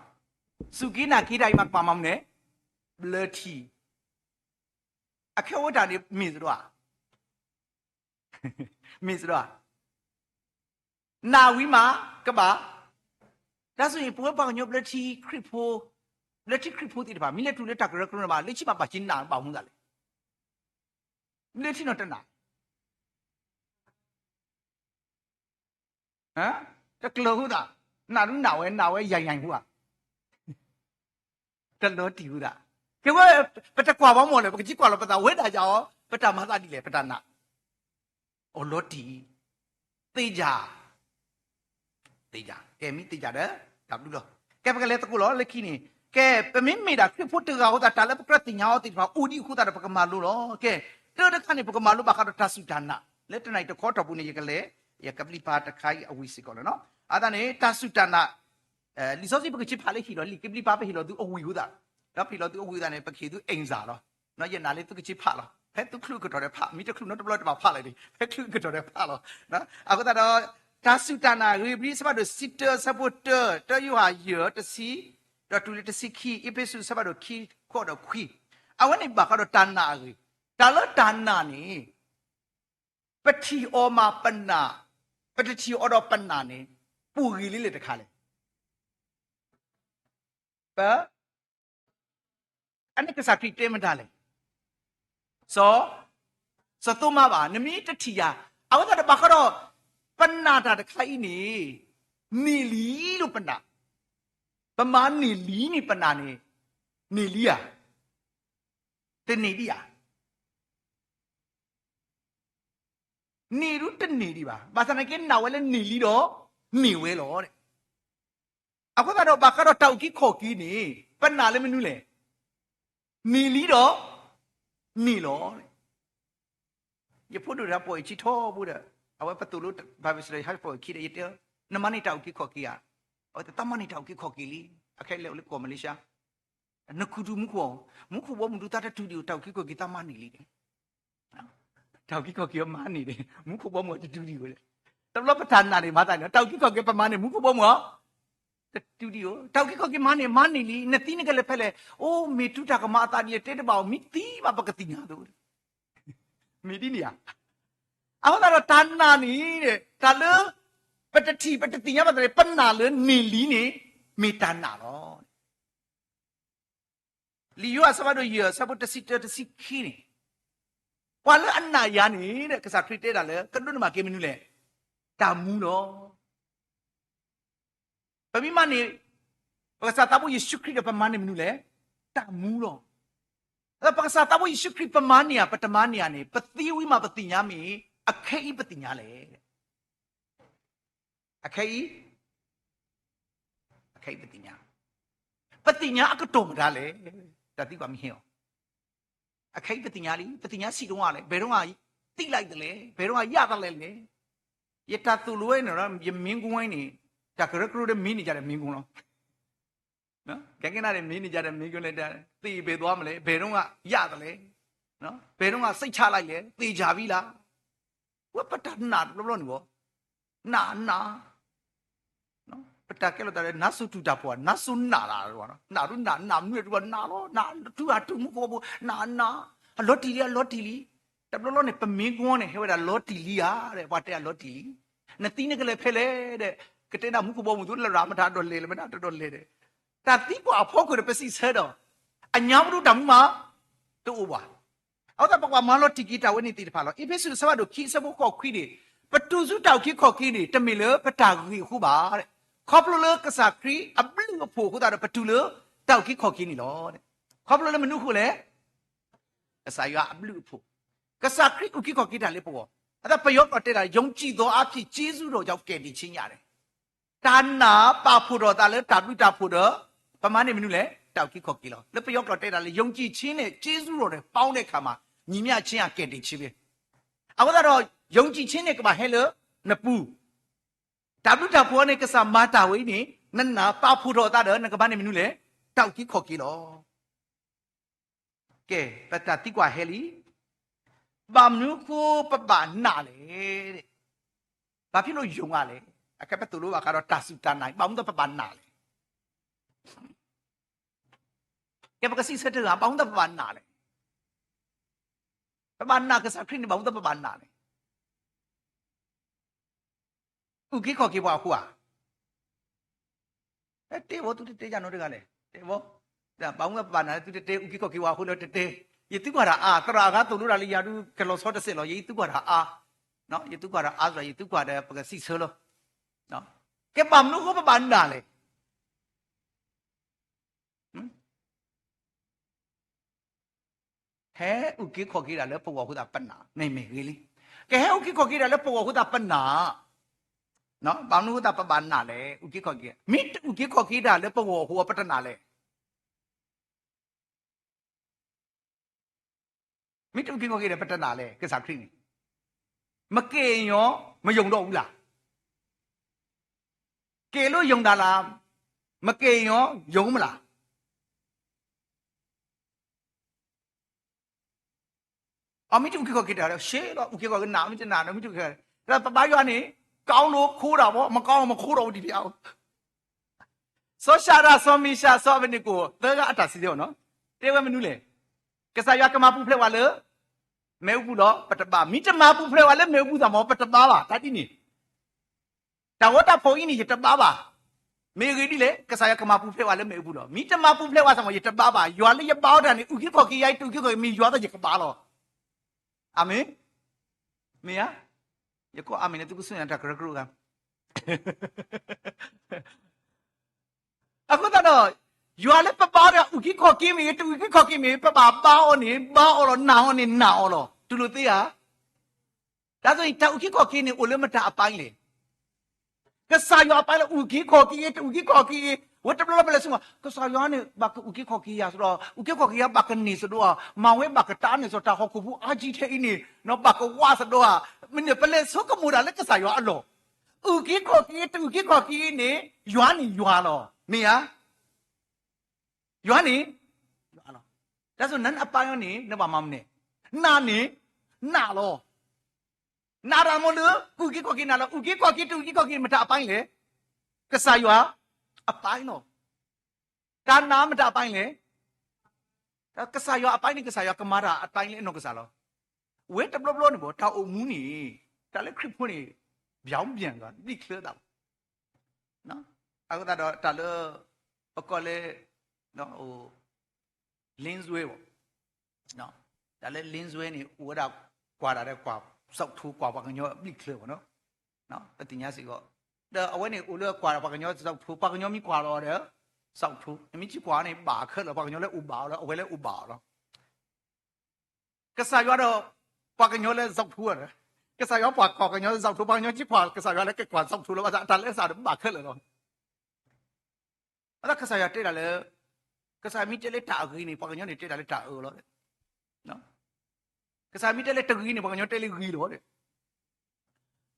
စူၢ်က့ၤနာ်က့ၤတၢ်အံၤမး ကဘၣ်မၤမနုၤလဲၣ်, ဘျၢထံ, အခဲအံၤတၢ်န့ၣ် မ့ၢ်စ့ၢ်ကီးဧါ, မ့ၢ်စ့ၢ်ကီးဧါ, နာ်ဝံၤမး ကဘၣ် တၢ်ဆိၣ်ဂ့ၤ ပဝဲပှၤကညီဘျၢထံခရံာ်ဖိ, ဘျၢထံခရံာ်ဖိသ့ၣ်တဖၣ် မ့ၢ်လဲၤတုၤလၢတၢ်ကရၢကရိဘၣ် လၢခံဘၣ်ပာ်က့ၤနးဘၣ်မူသးလဲၣ်. ဘျၢထံနီၤတနး တကျၢၤဃုသး, နးဒုနးဝဲ နးဝဲယၤယၤဃုဧါ, တလီၤတံၢ်ဃုသး, ကဲဝဲ ပတကွၢ်ဘၣ်မီၢ်လဲၣ် ပကက့ၤကွၢ်လီၤပသး ဝဲဒၣ်ယၤအီၤ ပတၢ်မၤသးဒ်လဲၣ် ပတၢ်နး, အိၣ်လီၤတံၢ်, သ့ယၤ သ့ယၤ ကဲမ့ၢ်သ့ယၤဒီး တၢ်ဘျုးလီၤ. ကဲပကလဲၤသကိးလီၤလၢခံန့ၣ် ကဲ ပမ့မ့ၢ်ဒၣ်ခရံာ်ဖိတဂၤအဃိသတး တၢ်လၢပကြၢးသ့ၣ်ညါအီၤသ့ၣ်တဖၣ် အိၣ်ဒံးအဃိသတးဒီး ပကမၤလိလီၤ. ကဲ တၢတခါန့ၣ် ပကမၤလိဘၣ်ဃးဒီးတၢ်စူၢ်တၢ်နာ်, လၢတနံၤအံၤတခီတီၢ်ပူၤန့ၣ် ယကလဲၤ ယကဘျံးပၤတခါအံၤအဝံၤစ့ၢ်ကီးလီၤ. အသးန့ၣ် တၢ်စူၢ်တၢ်နာ် လံာ်စီဆှံပကဆ့ဖးလၢဟ့ၣ်လီၤလံာ်ကဘျံးပၤ ပဟ့ၣ်လီၤသုအဝံၤအဃိသတး, ဒီးပဟ့ၣ်လီၤသုအဝံၤအဃိသတးန့ၣ် ပကဟ့ၣ်သု answer လီၤ. ယနာ်လၢသုကဆ့ဖးလီၤ. ဖဲသုချုးကတီၢ်ဒီးဖး, မ့ၢ်တချုးနီတဘျီတဘၣ်ဖးလၢၤန့ၣ် ဖဲချုးကတီၢ်ဒီးဖးလီၤ. အဃိသတးဒီး တၢ်စူၢ်တၢ်နာ် ဧ့ၤဘြံၤ အဆၢဖးဒိၣ်တဆံတၢ အဆၢဖိတၢ, တၢယိၤဟၣ်ယဲၢ်တဆံ, ဒီးတုၤလၢတဆံခံ, အ့းဖ့းစူး အဆၢဖးဒိၣ်ခံ ဃိးဒီးခွံ, အဝဲန့ၣ်ဘၣ်ဃးဒီးတၢ်နာ်အဂ့ၢ်, တၢ်လၢတၢ်နာ်န့ၣ် ပထံၣ်အီၤမးပနာ်, ပတထံၣ်အီၤဒီးပနာ်န့ၣ် ပူၤဂ့ၤလံလဲၣ်တခါလဲၣ်. ပ အန့ၣ်ကစၢ်ခရံာ်တဲမတၤလဲၣ်. စီၤ, စီၤသိမးဘၣ်, နမ့ၢ်တထံၣ်ယၤ, အဝဲသတးဒီးဘၣ်ဃးဒီး ပနာ်တၢ်တခါအံၤန့ၣ် န့ၢ်လံလိာ်ပနာ်, ပမၤန့ၢ်လံန့ၣ်ပနာ်န့ၣ် န့ၢ်လံဧါ, တန့ၢ်ဒံးဧါ. န့ၢ်ဒုတန့ၢ်ဒံးဘၣ်. ဘၣ်ဆၣ်သနာ်က့နာ်ဝဲလၢန့ၢ်လံဒီး န့ၢ်ဝဲလီၤ. အဃိသတးဒီးဘၣ်ဃးဒီးတၢ်အုၣ်က့ၤခီၣ်က့ၤန့ၣ် ပနာ်လၢမနုၤလဲၣ်. န့ၢ်လံဒီး န့ၢ်လီၤ. ယဖိဒိၣ်တဂၤပိာ်ယခံထီဘိဒီး အဝဲပသိၣ်လိ Bible study ဟဲပိာ်ယခံဒီး ယတဲ နမၤန့ၢ်တၢ်အုၣ်က့ၤခီၣ်က့ၤဧါ. အဝဲတဲ သးမၤန့ၢ်တၢ်အုၣ်က့ၤခီၣ်က့ၤလံ. အခဲအံၤလဲၤအိၣ်လၢကီၢ်မလ့ၡါ နခူၣ်တူၢ်မူခိၣ်, မူခိၣ်ဘီမုၢ်ဒုးသးတတုၤဒံးဧိၤ တၢ်အုၣ်က့ၤခီၣ်က့ၤသးမၤန့ၢ်လံ. တၢ်အုၣ်က့ၤခီၣ်က့ၤမၤန့ၢ်ဒံး မူခိၣ်ဘီမုၢ်အတတုၤဒံးဧိၤလဲၣ်. တဘျီပတၢ်နာ်န့ၣ်မၤသးန့ၣ် တၢ်အုၣ်က့ၤခီၣ်က့ၤပမၤန့ၢ် မူခိၣ်ဘီမုၢ်အီၤ တတုၤဒံးဧိၤ, တၢ်အုၣ်က့ၤခီၣ်က့ၤမၤန့ၢ် မၤန့ၢ်လံ, နသံနကလဲၤဖဲလဲၣ်, အိၣ် မ့ၢ်တုၤတၢ်ကမၤအသးဒ်လဲၣ်တဲတဘၣ်ဧိၤ မ့ၢ်သံဘၣ်ပကသ့ၣ်ညါအသိး မ့ၢ်ဒ်န့ၣ်ဧါ. အဃိသတးဒီးတၢ်နာ်န့ၣ် တၢ်လၢ ပတထံၣ်ပတသ့ၣ်ညါဘၣ်သးန့ၣ် ပနာ်လၢန့ၢ်လံန့ၣ် မ့ၢ်တၢ်နာ်လီၤ. လံာ်ယိၤဟၣ်အဆၢဖးဒိၣ်ယဲၢ် အဆၢဖိတဆံတၢတဆံခံန့ၣ်, ပှၤလၢအနာ်ယၤန့ၣ် ကစၢ်ခရံာ်တဲဒၣ်လၢ ကဒိးန့ၢ်ဘၣ်က့ၤမနုၤလဲၣ်, တၢ်မူလီၤ. ပမ့ၢ်မၤန့ၢ် ပကစၢ်သးဘိယ့ၣ်ၡူးခရံာ်ဒီးပမၤန့ၢ်မနုၤလဲၣ်, တၢ်မူလီၤ. ပကစၢ်သးဘိယ့ၣ်ၡူးခရံာ် ပမၤန့ၢ်ဧါ ပတမၤန့ၢ်ဧါန့ၣ် ပသံဝံၤမးပသ့ၣ်ညါမ့ၢ် အခဲအံၤပသ့ၣ်ညါလဲၣ်. အခဲအံၤ, အခဲအံၤပသ့ၣ်ညါ, ပသ့ၣ်ညါအကတီၢ်မတၤလဲၣ်, တၢ်သံကွၢ်မ့ၢ်ဟ့ၣ်အီၤ, အခဲအံၤပသ့ၣ်ညါလံ, ပသ့ၣ်ညါဆံးတဝၣ်လဲၣ်, ဘယ်တော့မှ သိလိုက်သလဲ, ဘယ်တော့မှ ရသလဲလဲၣ်. ယတၢ်သိၣ်လိဝဲန့ၣ် ယမ့ၢ်ကွၢ်န့ၣ် တၢ်ကရၢကရိဒီးမ့ၢ်န့ၢ်ယၤဒီးမ့ၢ်ကွၢ်လီၤ. ကဲကဲနၤဒီးမ့ၢ်န့ၢ်ယၤဒီးမ့ၢ်ကွၢ်လဲၣ်, သ့ၣ်ဘယ်သွားမလဲၣ်, ဘယ်တော့မှ ရသလဲ, ဘယ်တော့မှ စိတ်ချလိုက်လဲၣ်, သေချာပြီလား. ဝဲပတၢ်နာ်တဘျီဘျီန့ၣ်ဘၣ်, နာ်နာ် ပတၢ်ကဲလိာ်သးဒီး နါစိၤတူၢ်တၢ်ဖိဧါ, နါစိၤနာ်လၢ်, နၢ်ဒုးနာ်, နာ်မနုၤဒုးဘၣ်နာ်လီၤ, နတူၢ်အတူၢ်မူခိၣ်ဘီမုၢ်, နာ်နာ်, အလီၤတံၢ်လံ အလီၤတံၢ်လံ. တဘျီဘျီန့ၣ် ပမ့ၢ်ကွၢ်န့ၣ် ဟဲဝဲဒၣ်လီၤတံၢ်လံဧါဒီး ပှၤတဲအလီၤတံၢ်လံ. နသံနကလဲၤဖဲလဲၣ်ဒီး ကတဲဒၣ်မူခိၣ်ဘီမုၢ် သုလရာ်မတၤဒီးလဲၤလၢၤမတၤဒီးလဲၤဒီး တၢ်သံကွၢ်အဖီခိၣ်ဒီး ပစံးဆၢဒီး အညါပဒိၣ်တၢ်မူမး တအိၣ်ဘၣ်. အဃိသတးပကဘၣ်မၤလီၤတံၢ်က့ၤတၢ်ဝဲန့ၣ်သ့ၣ်တဖၣ်လီၤ. အ့းဖ့းစူး အဆၢဖးဒိၣ်ခံ အဆၢဖိဃိးခွံန့ၣ်, ပတုၤဆူတၢ်အုၣ်က့ၤခီၣ်က့ၤန့ၣ် တမ့ၢ်လၢပတၢ်ဂ့ၤအဃိဘၣ်. ခီဖျိလၢကစၢ်ခရံာ်အဘျုးအဖှိၣ်အဃိသတးဒီး ပတုၤလၢတၢ်အုၣ်က့ၤခီၣ်က့ၤန့ၣ်လီၤ. ခီဖျိလၢမနုၤအဃိလဲၣ်, ကစၢ်ယွၤအဘျုးအဖှိၣ်, ကစၢ်ခရံာ်အုၣ်က့ၤခီၣ်က့ၤတၢ်လၢပဂီၢ်. အဃိသတးပယီၤကျိာ်တဲဒၣ် ယုံကြည်သောအားဖြင့် ကျေးဇူးတော်ကြောင့် ကယ်တင်ခြင်းရတယ်. တၢ်နာ်ပာ်ဖှိၣ်ထီၣ်သးလၢတၢ်ဘျုးတၢ်ဖှိၣ်ဒီး ပမၤန့ၢ်မနုၤလဲၣ်, တၢ်အုၣ်က့ၤခီၣ်က့ၤလီၤ. လၢပယီၤကျိာ်တဲဒၣ်လၢ ယုံကြည်ခြင်းနဲ့ ကျေးဇူးတော်နဲ့ ပေါင်းတဲ့အခါမှာ ညီမျှခြင်းဟာ ကယ်တင်ခြင်းပဲ. အဃိသတးဒီး ယုံကြည်ခြင်းန့ၣ် ကဘၣ်ဟဲလၢနပူၤ, တၢ်ဘျုးတၢ်ဖှိၣ်န့ၣ် ကစၢ်မၤတၢ်ဝဲအံၤန့ၣ် နနာ်ပာ်ဖှိၣ်ထီၣ်သးဒီး နကမၤန့ၢ်မနုၤလဲၣ်, တၢ်အုၣ်က့ၤခီၣ်က့ၤလီၤ. ကဲ, ပတၢ်သံကွၢ်ဟဲလံ, ဘၣ်မနုၤအဃိပဘၣ်နာ်လဲၣ်. ဘာဖြစ်လို့ယုံရလဲၣ်. အခဲပသိၣ်လိဘၣ်ဃးဒီးတၢ်စူၢ်တၢ်နာ်, ဘၣ်မနုၤပဘၣ်နာ်လဲၣ်. ကဲပကစံးဆၢတဂၤ, ဘၣ်မနုၤပဘၣ်နာ်လဲၣ်. ပဘၣ်နာ်ကစၢ်ခရံာ်န့ၣ် ဘၣ်မနုၤပဘၣ်နာ်လဲၣ်. အုၣ်က့ၤခီၣ်က့ၤပှၤအဃိဧါ. တဲဘၣ်သုတတဲယၤနီတဂၤလဲၣ်, တဲဘၣ်, ဘၣ်မနုၤပဘၣ်နာ်လဲၣ် သုတတဲ အုၣ်က့ၤခီၣ်က့ၤဝဲအဃိလၢတတဲ, ယသုကွၢ်တၢ်အါ, သရၣ်အဂၤသိၣ်လိတၢ်လၢယၤဒုး ကလီၤဆီတစဲးလီၤ, ယသုကွၢ်တၢ်အါ, ယသုကွၢ်တၢ်အါစ့ၢ် ယသုကွၢ်ဒီးပကစံးဆၢလီၤ, ကဲဘၣ်မနုၤအဃိပဘၣ်နာ်လဲၣ် ဟဲအုၣ်က့ၤခီၣ်က့ၤတၢ်လၢပဂီၢ်အဃိသတးပနာ်, မ့မ့ၢ်ဂ့ၤလံ, ကဟဲအုၣ်က့ၤခီၣ်က့ၤတၢ်လၢပဂီၢ်အဃိသတးပနာ်, ဘၣ်မနုၤအဃိသတးပဘၣ်နာ်လဲၣ်, အုၣ်က့ၤခီၣ်က့ၤ, မ့ၢ်တအုၣ်က့ၤခီၣ်က့ၤတၢ်လၢပဂီၢ်အဃိပတနာ်လဲၣ် မ့ၢ်တအုၣ်က့ၤခီၣ်က့ၤဒီးပတနာ်လဲၣ်, ကစၢ်ခရံာ်န့ၣ်, မက့ၤညီ မယုံဒီးအူလၢ်, က့ၤလိာ်ယုံတၢ်လၢ်, မက့ၤညီ ယုံမလၢ် အမ့ၢ်တအုၣ်က့ၤခီၣ်က့ၤတၢ်ဒီး ရှဲလီၤ အုၣ်က့ၤခီၣ်က့ၤနာ် မ့ၢ်တနာ်ဒီး မ့ၢ်တအုၣ်က့ၤခီၣ်က့ၤ, ဒီးပဘါယွၤန့ၣ် ကောင်းလို့ ခိးတာပေါ့, မကောင်း မခိးတော့ဘူး ဒီဘုရား. စီၤၡၤဒြၣ် စီၤမ့ၡး စီၤအဘ့းနကိၣ် သၢဂၤအတၢ်စံးဆၢနီၤ, တဲဝဲမနုၤလဲၣ်, ကစၢ်ယွၤကမၤပူၤဖျဲးဝဲလၢ မ့ၣ်အူပူၤလီၤ ပတဘါ, မ့ၢ်တမၤပူၤဖျဲးဝဲလၢမ့ၣ်အူပူၤသးမ့ၢ် ပတဘါဘၣ်, တၢ်ဒ်န့ၣ် တၢ်ဂီၤတၢ်ဖီၣ်အံၤန့ၣ် ယတဘါဘၣ်. မ့ၢ်အဂ့ၢ်ဒ်လဲၣ်, ကစၢ်ယွၤကမၤပူၤဖျဲးဝဲလၢမ့ၣ်အူပူၤလီၤ. မ့ၢ်တမၤပူၤဖျဲးဝဲသးမ့ၢ် ယတဘါဘၣ်. ယွၤလၢယဘါအီၤတၢ်န့ၣ် အုၣ်က့ၤခီၣ်က့ၤယၤအံၤ တအုၣ်က့ၤခီၣ်က့ၤမ့ၢ်ယွၤသးယကဘါလီၤ. အၤမ့ၣ်. မ့ၢ်ဧါ. ယကိးအၤမ့ၣ်န့ၣ် သုကစူၢ်ယွၤတၢ်ကရၢကရိဂၤ အဃိသတးဒီး ယွၤလၢပဘါအီၤတၢ် အုၣ်က့ၤခီၣ်က့ၤမ့ၢ်ဂ့ၤ တအုၣ်က့ၤခီၣ်က့ၤမ့ၢ်ဂ့ၤ ပဘၣ်ဘါအီၤန့ၣ် ဘါအီၤလီၤ, နာ်အီၤန့ၣ် နာ်အီၤလီၤ. တူၢ်လိာ်သ့ဧါ. တၢ်သိးန့ၣ် တၢ်အုၣ်က့ၤခီၣ်က့ၤန့ၣ် အိၣ်လၢမတၤအပိုင်းလဲၣ်. ကစၢ်ယွၤအပိုင်းလၢ အုၣ်က့ၤခီၣ်က့ၤဂ့ၤ တအုၣ်က့ၤခီၣ်က့ၤဂ့ၤ, ဝဲတဘျီလၢပလဲၤဆူမး ကစၢ်ယွၤန့ၣ် ဘၣ်ကအုၣ်က့ၤခီၣ်က့ၤယၤစ့ၢ်ဒီး အုၣ်က့ၤခီၣ်က့ၤယၤ ဘၣ်ကန့ၢ်စ့ၢ်ဒီးဧါ, မၤဝဲဘၣ်ကတာ်န့ၢ်စ့ၢ် တၢ်ဟီၣ်ခိၣ်ဖိအါကံထဲအံၤန့ၣ် ဘၣ်ကဝးစ့ၢ်ဒီးဧါ. မ့ၢ်န့ၣ် ပလဲၤဆိကမိၣ်တၢ်လၢကစၢ်ယွၤအလီၢ်, အုၣ်က့ၤခီၣ်က့ၤဂ့ၤ တအုၣ်က့ၤခီၣ်က့ၤဂ့ၤန့ၣ် ယွၤန့ၣ်ယွၤလီၤ. မ့ၢ်ဧါ. ယွၤန့ၣ် ယွၤလီၤ. တၢ်သိးနအပိုင်းအီၤန့ၣ် နဘၣ်မၤမနုၤလဲၣ်. နာ်န့ၣ် နာ်လီၤ. နာ်တၢ်မ့ၢ်လၢ ကအုၣ်က့ၤခီၣ်က့ၤနၤလီၤ. အုၣ်က့ၤခီၣ်က့ၤ တအုၣ်က့ၤခီၣ်က့ၤ မတၤအပိုင်းလဲၣ်. ကစၢ်ယွၤအပိုင်းလီၤ. တၢ်နာ်မတၤအပိုင်းလဲၣ်. ကစၢ်ယွၤအပိုင်းန့ၣ် ကစၢ်ယွၤကမၤတၢ်အပိုင်းလၢအနီၢ်ကစၢ်လီၤ. ဝဲတဘျီဘျီန့ၣ်ဘၣ် တၢ်အိၣ်မူန့ၣ် တၢ်လၢခရံာ်ဖိန့ၣ် ပြောင်းပြန် ဘံၣ်ချၢသးဘၣ်. အဃိသတးဒီးတၢ်လၢ ပကိးလၢ လင်းစွဲ ဘၣ်, တၢ်လၢ လင်းစွဲ န့ၣ် အိၣ်ဝဲဒၣ် ကွၢ်တၢ်ဒီးကွၢ် စီၣ်ထိ ကွၢ်ပှၤကညီဘံၣ်ချၢဘၣ်နီၤ. ပသ့ၣ်ညါစ့ၢ်ကီး ဒီးအဝဲန့ၣ်အိၣ်လၢကွၢ်ပှၤကညီစီၣ်ထိ ပှၤကညီမ့ၢ်ကွၢ်လီၤဒီး စီၣ်ထိ နမ့ၢ်က့ၤကွၢ်န့ၣ် ဘၣ်ခဲလၢာ် ပှၤကညီလၢအိၣ်ဘၣ်အီၤလီၤ အဝဲလၢအိၣ်ဘၣ်အီၤလီၤ. ကစၢ်ယွၤဒီး ပှၤကညီလၢစီၣ်ထိ, ကစၢ်ယွၤပှၤကွၢ်ကညီလၢစီၣ်ထိ ပှၤကညီက့ၤကွၢ်ကစၢ်ယွၤလၢကကွၢ်စီၣ်ထိလီၤ ဘၣ်ဆၣ်တၢ်လၢအစးဒီးဘၣ်ခဲလၢာ်လီၤ. အဃိသတးကစၢ်ယွၤတဲတၢ်လၢ ကစၢ်မ့ၢ်တဲလၢတၢ်အဂ့ၤန့ၣ် ပှၤကညီန့ၣ်တဲတၢ်လၢတၢ်အၢလီၤ. ကစၢ်မ့ၢ်တဲလၢတဂ့ၤန့ၣ် ပှၤကညီတဲလၢဂ့ၤလီၤ.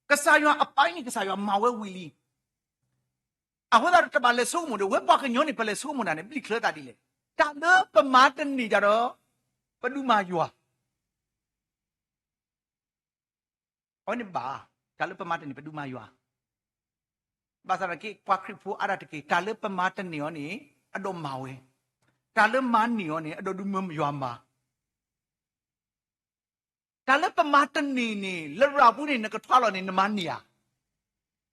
ကစၢ်ယွၤအပိုင်းန့ၣ် ကစၢ်ယွၤမၤဝဲဝံၤလံ. အဃိသတးတဘၣ်လဲၤဆိကမိၣ်ဒီး ဝဲပှၤကညီန့ၣ် ပလဲၤဆိကမိၣ်တၢ်န့ၣ် ဘံၣ်ချၢသးဒ်လဲၣ်. တၢ်လၢပမၤတန့ၢ်တၢ်ဒီး ပဒုးမၤယွၤ အဝဲန့ၣ်ဘၣ်, တၢ်လၢပမၤတန့ၢ် ပဒုးမၤယွၤ. ဘၣ်ဆၣ်သနာ်က့ ပှၤခရံာ်ဖိအါဒၣ်တက့ၢ် တၢ်လၢပမၤတန့ၢ်အီၤန့ၣ် အဒိးမၤဝဲ, တၢ်လၢမၤန့ၢ်အီၤန့ၣ် အဒိးဒုးမၤယွၤမၤ. တၢ်လၢပမၤတန့ၢ်န့ၣ် လရာ်ပူၤန့ၣ် နကထွါလီၤန့ၣ် နမၤန့ၢ်ဧါ.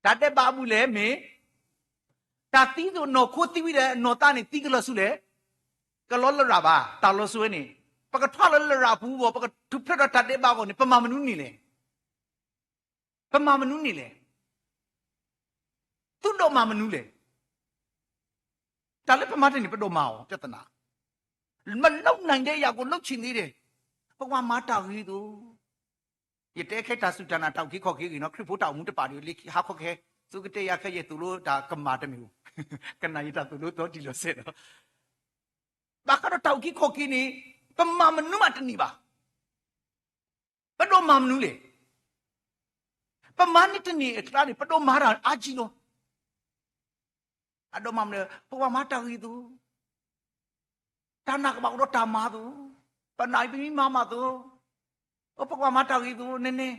တၢ်ဒဲးဘးအပူၤလဲၣ်မ့ၢ် တၢ်သံသိးနီၢ်ခိသံဝံၤဒီး နီၢ်သးန့ၣ်သံကလီၤဆူလဲၣ်, ကလီလရာ်ဘၣ် တၢ်လီၤဆိဝဲန့ၣ်, ပကထွါလီၤလရာ်ပူၤဘၣ် ပကထူၣ်ဖျဲးဒီးတၢ်ဒဲးဘးအဂီၢ်န့ၣ် ပမၤမနုၤန့ၣ်လဲၣ်. ပမၤမနုၤန့ၣ်လဲၣ်. သုဒိးမၤမနုၤလဲၣ်. တၢ်လၢပမၤတန့ၢ် ပဒိးမၤအီၤ ပြဿနာ, မလုပ်နိုင်တဲ့ အရာကို လုပ်ချင်သေးတယ်, ပကဘၣ်မၤတၢ်ဂ့ၤသိး ယတဲခဲတၢ်စူၢ်တၢ်နာ် တၢ်အုၣ်က့ၤခီၣ်က့ၤဂ့ၤနီၤ ခရံာ်ဖိတၢ်အိၣ်မူတပာ်ဒံးလၢဟါခီခဲ, သုကတဲယၤခဲ ယသိၣ်လိတၢ်ကမၣ်တမ့ၢ်ဧိၤ, ကနၣ်ယတၢ်သိၣ်လိသီတံၢ်လီၤဆဲးလီၤ. ဘၣ်ဃးဒီးတၢ်အုၣ်က့ၤခီၣ်က့ၤန့ၣ် ပမၤမနုၤမးတန့ၢ်ဘၣ်. ပဒိးမၤမနုၤလဲၣ်. ပမၤန့ၢ်တန့ၢ်အကျါန့ၣ် ပဒိးမၤတၢ်အါကံလီၤ. အဒိးမၤမနုၤ, ပကဘၣ်မၤတၢ်ဂ့ၤသိး, တၢ်နာ်ကဘၣ်အိၣ်ဒီးတၢ်မၤသိး, ပနာ်အံၤပမ့ၢ်မၤမးသိး, အိၣ် ပကဘၣ်မၤတၢ်ဂ့ၤသိး နဲနဲ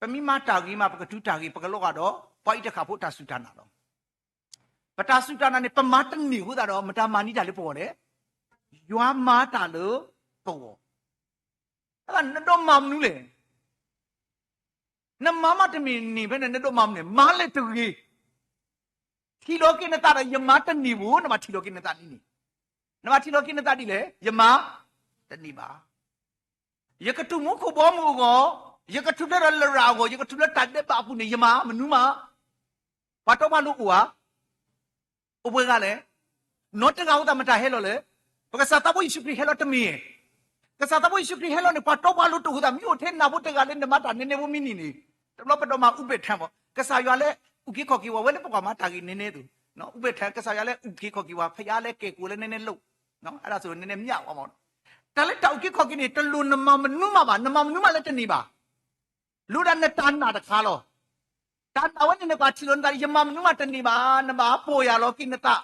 ပမ့ၢ်မၤတၢ်ဂ့ၤမး ပကတုၤတၢ်ဂ့ၤ ပကလီၤဂာ်ဒီး ပှၤအံၤတဃၣ်ဖိတၢ်စူၢ်တၢ်နာ်လီၤ. ပတၢ်စူၢ်တၢ်နာ်န့ၣ် ပမၤတန့ၢ်အဃိသတးဒီး မတၤမၤန့ၢ်တၢ်လၢပဂီၢ်လဲၣ်. ယွၤမၤတၢ်လၢပဂီၢ်. နဒိးမၤမနုၤလဲၣ်. နမၤမးတန့ၢ်န့ၣ်ဖဲန့ၣ် နဒိးမၤမနုၤလဲၣ်. မၤလဲၣ်တဂ့ၤ. ထံၣ်လီၤက့ၤနသးဒီးယမါတန့ၢ်ဘၣ်, နဘၣ်ထံၣ်လီၤက့ၤနသးဒ်န့ၣ်, နဘၣ်ထံၣ်လီၤက့ၤနသးဒ်လဲၣ်, ယမါတန့ၢ်ဘၣ်. ယကတူၢ်မူခိၣ်ဘီမုၢ်အဂီၢ်, ယကထူၣ်ဖျဲးဒီးလရာ်အဂီၢ်, ယကထူၣ်ဖျဲးတၢ်ဒဲးဘးအပူၤန့ၣ် ယမါမနုၤမး, ပှၤတီပှၤလိၤအိၣ်ဧါ, အိၣ်ပှဲၤဂၤလဲၣ်. နီတဂၤအဃိသတးမတၤဟဲလီၤလဲၣ်. ပကစၢ်သးဘိယ့ၣ်ၡူးခရံာ်ဟဲလီၤတမ့ၢ်ဧါ. ကစၢ်သးဘိယ့ၣ်ၡူးခရံာ်ဟဲလီၤန့ၣ် ပှၤတီပှၤလိၤတအိၣ်အဃိသတး မ့ၢ်အိၣ်ထဲနၢ်ဖိတဂၤလၢနမါတၢ်နဲနဲဖိမ့ၢ်န့ၢ်န့ၣ်, တဘျီပဒိးမၤအူပဲာ်ထၢၣ်မး, ကစၢ်ယွၤလၢအုၣ်က့ၤခီၣ်က့ၤဝဲ, ဝဲလၢပကွၢ်မၤတၢ်ဂ့ၤနဲနဲသိး, အူပဲာ်ထၢၣ် ကစၢ်ယွၤလၢအုၣ်က့ၤခီၣ်က့ၤဝဲ, ဖဲယါလၢကဲၤကိးလၢနဲနဲလိၣ်, အဲဒါဆိုန့နဲမၠးဝဲမး. တၢ်လၢတၢ်အုၣ်က့ၤခီၣ်က့ၤန့ၣ် တလိၣ်နမၤမနုၤမးဘၣ်, နမၤမနုၤမးလၢတန့ၢ်ဘၣ်. လိၣ်ဒၣ်နတၢ်နာ်တခါလီၤ. တၢ်နာ်ဝဲန့ၣ် နကဘၣ်ထံၣ်လီၤနသး ယမၤမနုၤမးတန့ၢ်ဘၣ်, နဘၣ်ပီၢ်ယၤလီၤက့ၤနသး,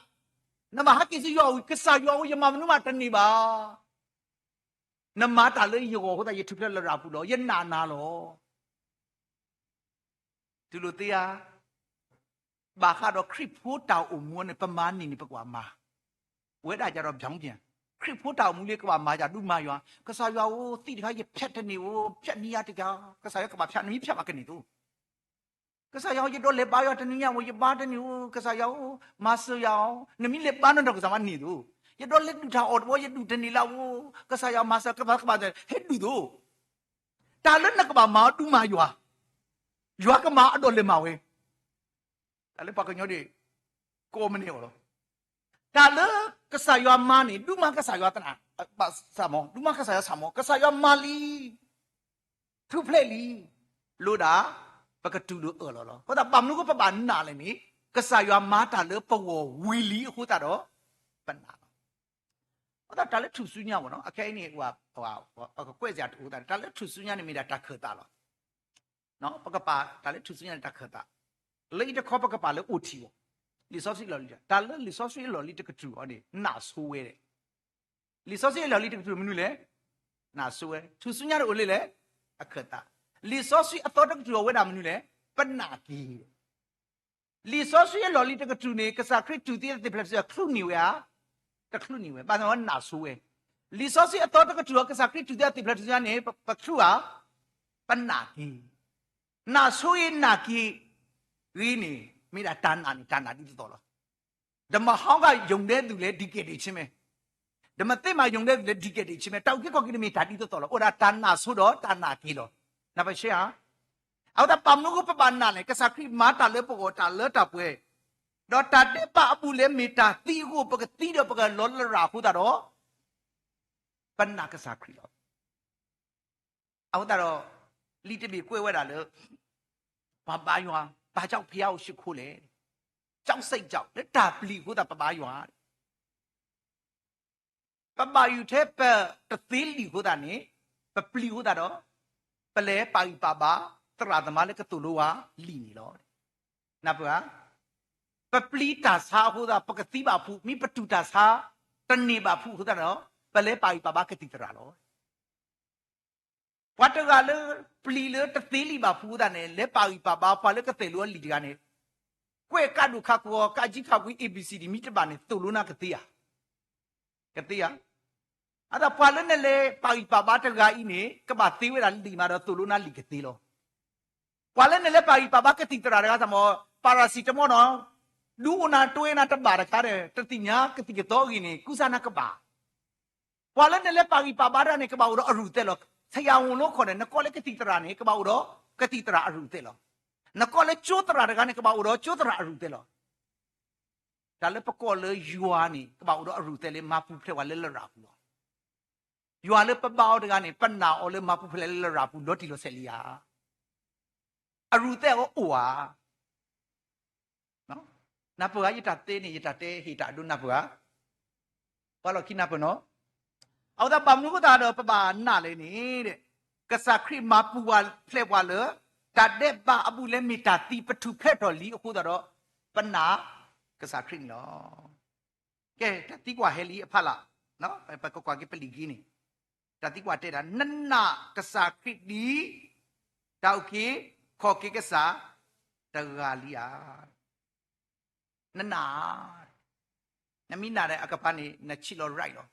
နဘၣ်ဟဲက့ၤဆူယွၤအအိၣ်, ကစၢ်ယွၤအအိၣ် ယမၤမနုၤမးတန့ၢ်ဘၣ်. နမၤတၢ်လၢယဂီၢ်အဃိသတး ယထူၣ်ဖျဲးလရာ်ပူၤလီၤ, ယနာ်နၤလီၤ. တူၢ်လိာ်သ့ဧါ. ဘၣ်ဃးဒီးခရံာ်ဖိတၢ်အိၣ်မူန့ၣ် ပမၤန့ၢ်န့ၣ် ပကဘၣ်မၤ, ဝဲဒၣ်ယၤဒီး ပြောင်းပြန်, ခရံာ်ဖိတၢ်အိၣ်မူလၢကဘၣ်မၤယၤဒုးမၤယွၤ, ကစၢ်ယွၤဧၢ, သံၣ်တခါယဖျဲးတန့ၢ်ဧိၤ, ဖျဲးန့ၢ်ယၤတက့ၢ်, ကစၢ်ယွၤကဘၣ်ဖျဲး, နမ့ၢ်ဖျဲးဘၣ်ကန့ၢ်သိး. ကစၢ်ယွၤဧၢ, ယဒိးလဲၤဘါယွၤတနံၤညါဧိၤ, ယဘါတန့ၢ်ဧိၤ, ကစၢ်ယွၤဧၢ, မၤစၢၤယၤဧိၤ, နမ့ၢ်လဲၤဘါနီတဂၤ ကစၢ်မၤန့ၢ်သိး. ယဒိးလဲၤဒုၣ်တၢ်အီၣ်တဘျီ, ယဒုၣ်တန့ၢ်လၢ်ဧိၤ, ကစၢ်ယွၤမၤစၢၤ ကဘၣ်ကဘၣ် ဟဲဒုၣ်သိး. တၢ်လၢနကဘၣ်မၤအီၤဒုးမၤယွၤ, ယွၤကမၤအဒီးလဲၤမၤဝဲ. တၢ်လၢပှၤကညီန့ၣ် ကိးမံၤန့ၣ်အီၤလီၤ. တၢ်လၢကစၢ်ယွၤမၤန့ၣ် ဒုးမၤကစၢ်ယွၤသနာ်, ဘၣ်ဆၣ်မး, ဒုးမၤကစၢ်ယွၤဆၣ်မး, ကစၢ်ယွၤမၤလံ, ထူၣ်ဖျဲးလံ, လိၣ်ဒၣ် ပကတူၢ်လိာ်အၢၣ်လီၤလီၤ. အဃိသတး ဘၣ်မနုၤအဃိပဘၣ်နာ်လဲၣ်န့ၣ်, ကစၢ်ယွၤမၤတၢ်လၢပဂီၢ်ဝံၤလံအဃိသတးဒီး ပနာ်လီၤ. အဃိသတးတၢ်လၢထူၣ်စုညါမးနီၤ, အခဲအံၤန့ၣ် ပကကွဲးစရာတအိၣ်သး, တၢ်လၢထူၣ်စုညါန့ၣ်မ့ၢ်ဒၣ်တၢ်ခၢၣ်သးလီၤ. ပကပာ်တၢ်လၢထူၣ်စုညါန့ၣ်တၢ်ခၢၣ်သး, လၢအံၤတခီပကပာ်လၢအိၣ်ထံးအီၤ, လံာ်စီဆှံအလီၢ်လံၤ, တၢ်လၢလံာ်စီဆှံအလီၢ်လံၤတကတြူၢ်အံၤန့ၣ် နာ်ဆိဝဲဒၣ်. လံာ်စီဆှံအလီၢ်လံၤတကတြူၢ်မနုၤလဲၣ်, နာ်ဆိဝဲ, ထူၣ်စုညါတအိၣ်လၢလဲၣ်, အခၢၣ်သး. လံာ်စီဆှံအသီတကတြူၢ်အဝဲဒၣ်မနုၤလဲၣ်, ပနာ်က့ၤ လံာ်စီဆှံအလီၢ်လံၤတကတြူၢ်န့ၣ် ကစၢ်ခရံာ်တူၢ်သံအသ့ၣ်ဖျဲးထူၣ်စုညါ ချုးန့ၢ်ဝဲဧါ, တချုးန့ၢ်ဝဲ, ဘၣ်ဆၣ်ဝဲနာ်ဆိဝဲ. လံာ်စီဆှံအသီတကတြူၢ်အံၤ ကစၢ်ခရံာ်တူၢ်သံအသ့ၣ်ဖျဲးထူၣ်စုညါန့ၣ် ပချုးဧါ, ပနာ်က့ၤ. နာ်ဆိဂ့ၤနာ်က့ၤဂ့ၤန့ၣ် မ့ၢ်ဒၣ်တၢ်နာ်န့ၣ် တၢ်နာ်ဒ်သိးသိးလီၤ. ဒီးမဟီကယုၢ်ဒဲးသူလဲၣ် ဒံးကဲဒံးဆ့မဲ, ဒီးမသ့ၣ်မၤယုၢ်ဒဲးသူလဲၣ် ဒံးကဲဒံးဆ့မဲ, တၢ်အုၣ်က့ၤခီၣ်က့ၤန့ၣ်မ့ၢ်တၢ်ဒ်သိးသိးလီၤ. အိၣ်ဒၣ်တၢ်နာ်ဆိဒီးတၢ်နာ်က့ၤလီၤ. နၢ်ပၢၢ်ဆ့ဧါ. အဃိသတးဘၣ်မနုၤအဃိပဘၣ်နာ်လဲၣ်, ကစၢ်ခရံာ်မၤတၢ်လၢပဂီၢ်တၢ်လၢတၢ်ပှဲၤ, ဒီးတၢ်ဒဲးဘးအပူၤလၢမ့ၢ်တၢ်သံအဃိ ပကသံဒီးပကလီၤလရာ်အဃိသတးဒီး ပနာ်ကစၢ်ခရံာ်လီၤ. အဃိသတးဒီး လံာ်တဘ့ၣ်ကွဲးဝဲဒၣ်လၢ ပှၤဘါယွၤ, ဘာကြောင့်ဘုရားကိုရှိခိုးလဲ, ကြောက်စိတ်ကြောင့်, လၢတၢ်ပျံၤအဃိသတးပဘါယွၤ ပဘၣ်ယိၣ်ထဲပတသ့လံာ်အဃိသတးန့ၣ်, ပပျံၤအဃိသတးဒီး ပလဲၤပာ်ဂံၢ်ပာ်ဘါသရၣ်သမါလၢကသိၣ်လိဝဲလံာ်န့ၣ်လီၤ. နၢ်ပၢၢ်ဧါ. ပပျံၤတၢ်ဆါအဃိသတး ပကသံဘၣ်ဖုး, မ့ၢ်ပတူၢ်တၢ်ဆါတန့ၢ်ဘၣ်ဖုးအဃိသတးဒီး ပလဲၤပာ်ဂံၢ်ပာ်ဘါကသံၣ်သရၣ်လီၤ. ပှၤတဂၤလၢပျံၤလၢတသ့လံာ်ဘၣ်ဖုးအဃိသတးန့ၣ် လဲၤပာ်ဂံၢ်ပာ်ဘါပှၤလၢကသိၣ်လိအလံာ်တဂၤန့ၣ်, ကွဲးကးဒိၣ်ခးကဝီၤ ကးကံခးကွံ A B C D မ့ၢ်တဘၣ်န့ၣ် သိၣ်လိနၤကသ့ဧါ. ကသ့ဧါ. အဃိသတးပှၤလၢနလဲၤပာ်ဂံၢ်ပာ်ဘါတဂၤအံၤန့ၣ် ကဘၣ်သ့ဝဲဒၣ်လံာ်မးဒီးသိၣ်လိနၤလံာ်ကသ့လီၤ. ပှၤလၢနလဲၤပာ်ဂံၢ်ပာ်ဘါကသံၣ်သရၣ်တဂၤသးမး, ပၤရၤစံတမီၣ်နီၤ, ဒုးအိၣ်နၤတွဲနၤတဘၣ်တခါဒီး တသ့ၣ်ညါကသံၣ်ကသီအဂ့ၢ်န့ၣ် ကူစါနၤကဘၣ်. ပှၤလၢနလဲၤပာ်ဂံၢ်ပာ်ဘါတဂၤန့ၣ် ကဘၣ်အိၣ်ဒီးအရူၢ်သဲးလီၤ. ဆရာဝန်လီၤခီန့ၣ် နကိးလၢကသံၣ်သရၣ်န့ၣ် ကဘၣ်အိၣ်ဒီးကသံၣ်သရၣ်အရူၢ်သဲးလီၤ. နကိးလၢကၠိသရၣ်တဂၤန့ၣ် ကဘၣ်အိၣ်ဒီးကၠိသရၣ်အရူၢ်သဲးလီၤ. တၢ်လၢပကိးလၢယွၤန့ၣ် ကဘၣ်အိၣ်ဒီးအရူၢ်သဲးလၢမၤပူၤဖျဲးဝဲလၢလရာ်ပူၤလီၤ. ယွၤလၢပဘါအီၤတဂၤန့ၣ် ပနာ်အီၤလၢမၤပူၤဖျဲးလၢလရာ်ပူၤလီၤတံၢ်လီၤဆဲးလံဧါ. အရူၢ်သဲးအီၤအိၣ်ဧါ. နၢ်ပၢၢ်ဧါ ယတၢ်တဲန့ၣ် ယတၢ်တဲဟ့ၣ်တၢ်အဒိနၢ်ပၢၢ်ဧါ. ပှၤလီၢ်ခံနၢ်ပၢၢ်နီၤ. အဃိသတးဘၣ်မနုၤအဃိသတးဒီးပဘၣ်နာ်လဲၣ်န့ၣ်, ကစၢ်ခရံာ်မၤပူၤဖျဲးပှၤလၢ တၢ်ဒဲးဘးအဘူးအလဲမ့ၢ်တၢ်သံ ပထူၣ်ဖျဲးထီၣ်လံအဃိသတးဒီး ပနာ်ကစၢ်ခရံာ်န့ၣ်လီၤ. ကဲ တၢ်သံကွၢ်ဟဲလံအဖီလာ်, ပကကွၢ်က့ၤပလံာ်ဂ့ၢ်န့ၣ်, တၢ်သံကွၢ်တဲဒၣ် နနာ်ကစၢ်ခရံာ်ဒ် တၢ်အုၣ်က့ၤခီၣ်က့ၤကစၢ်တဂၤလံဧါ. နနာ်, နမ့ၢ်နာ်ဒီးအကပၤန့ၣ် နဆံးလီၤ right လီၤ.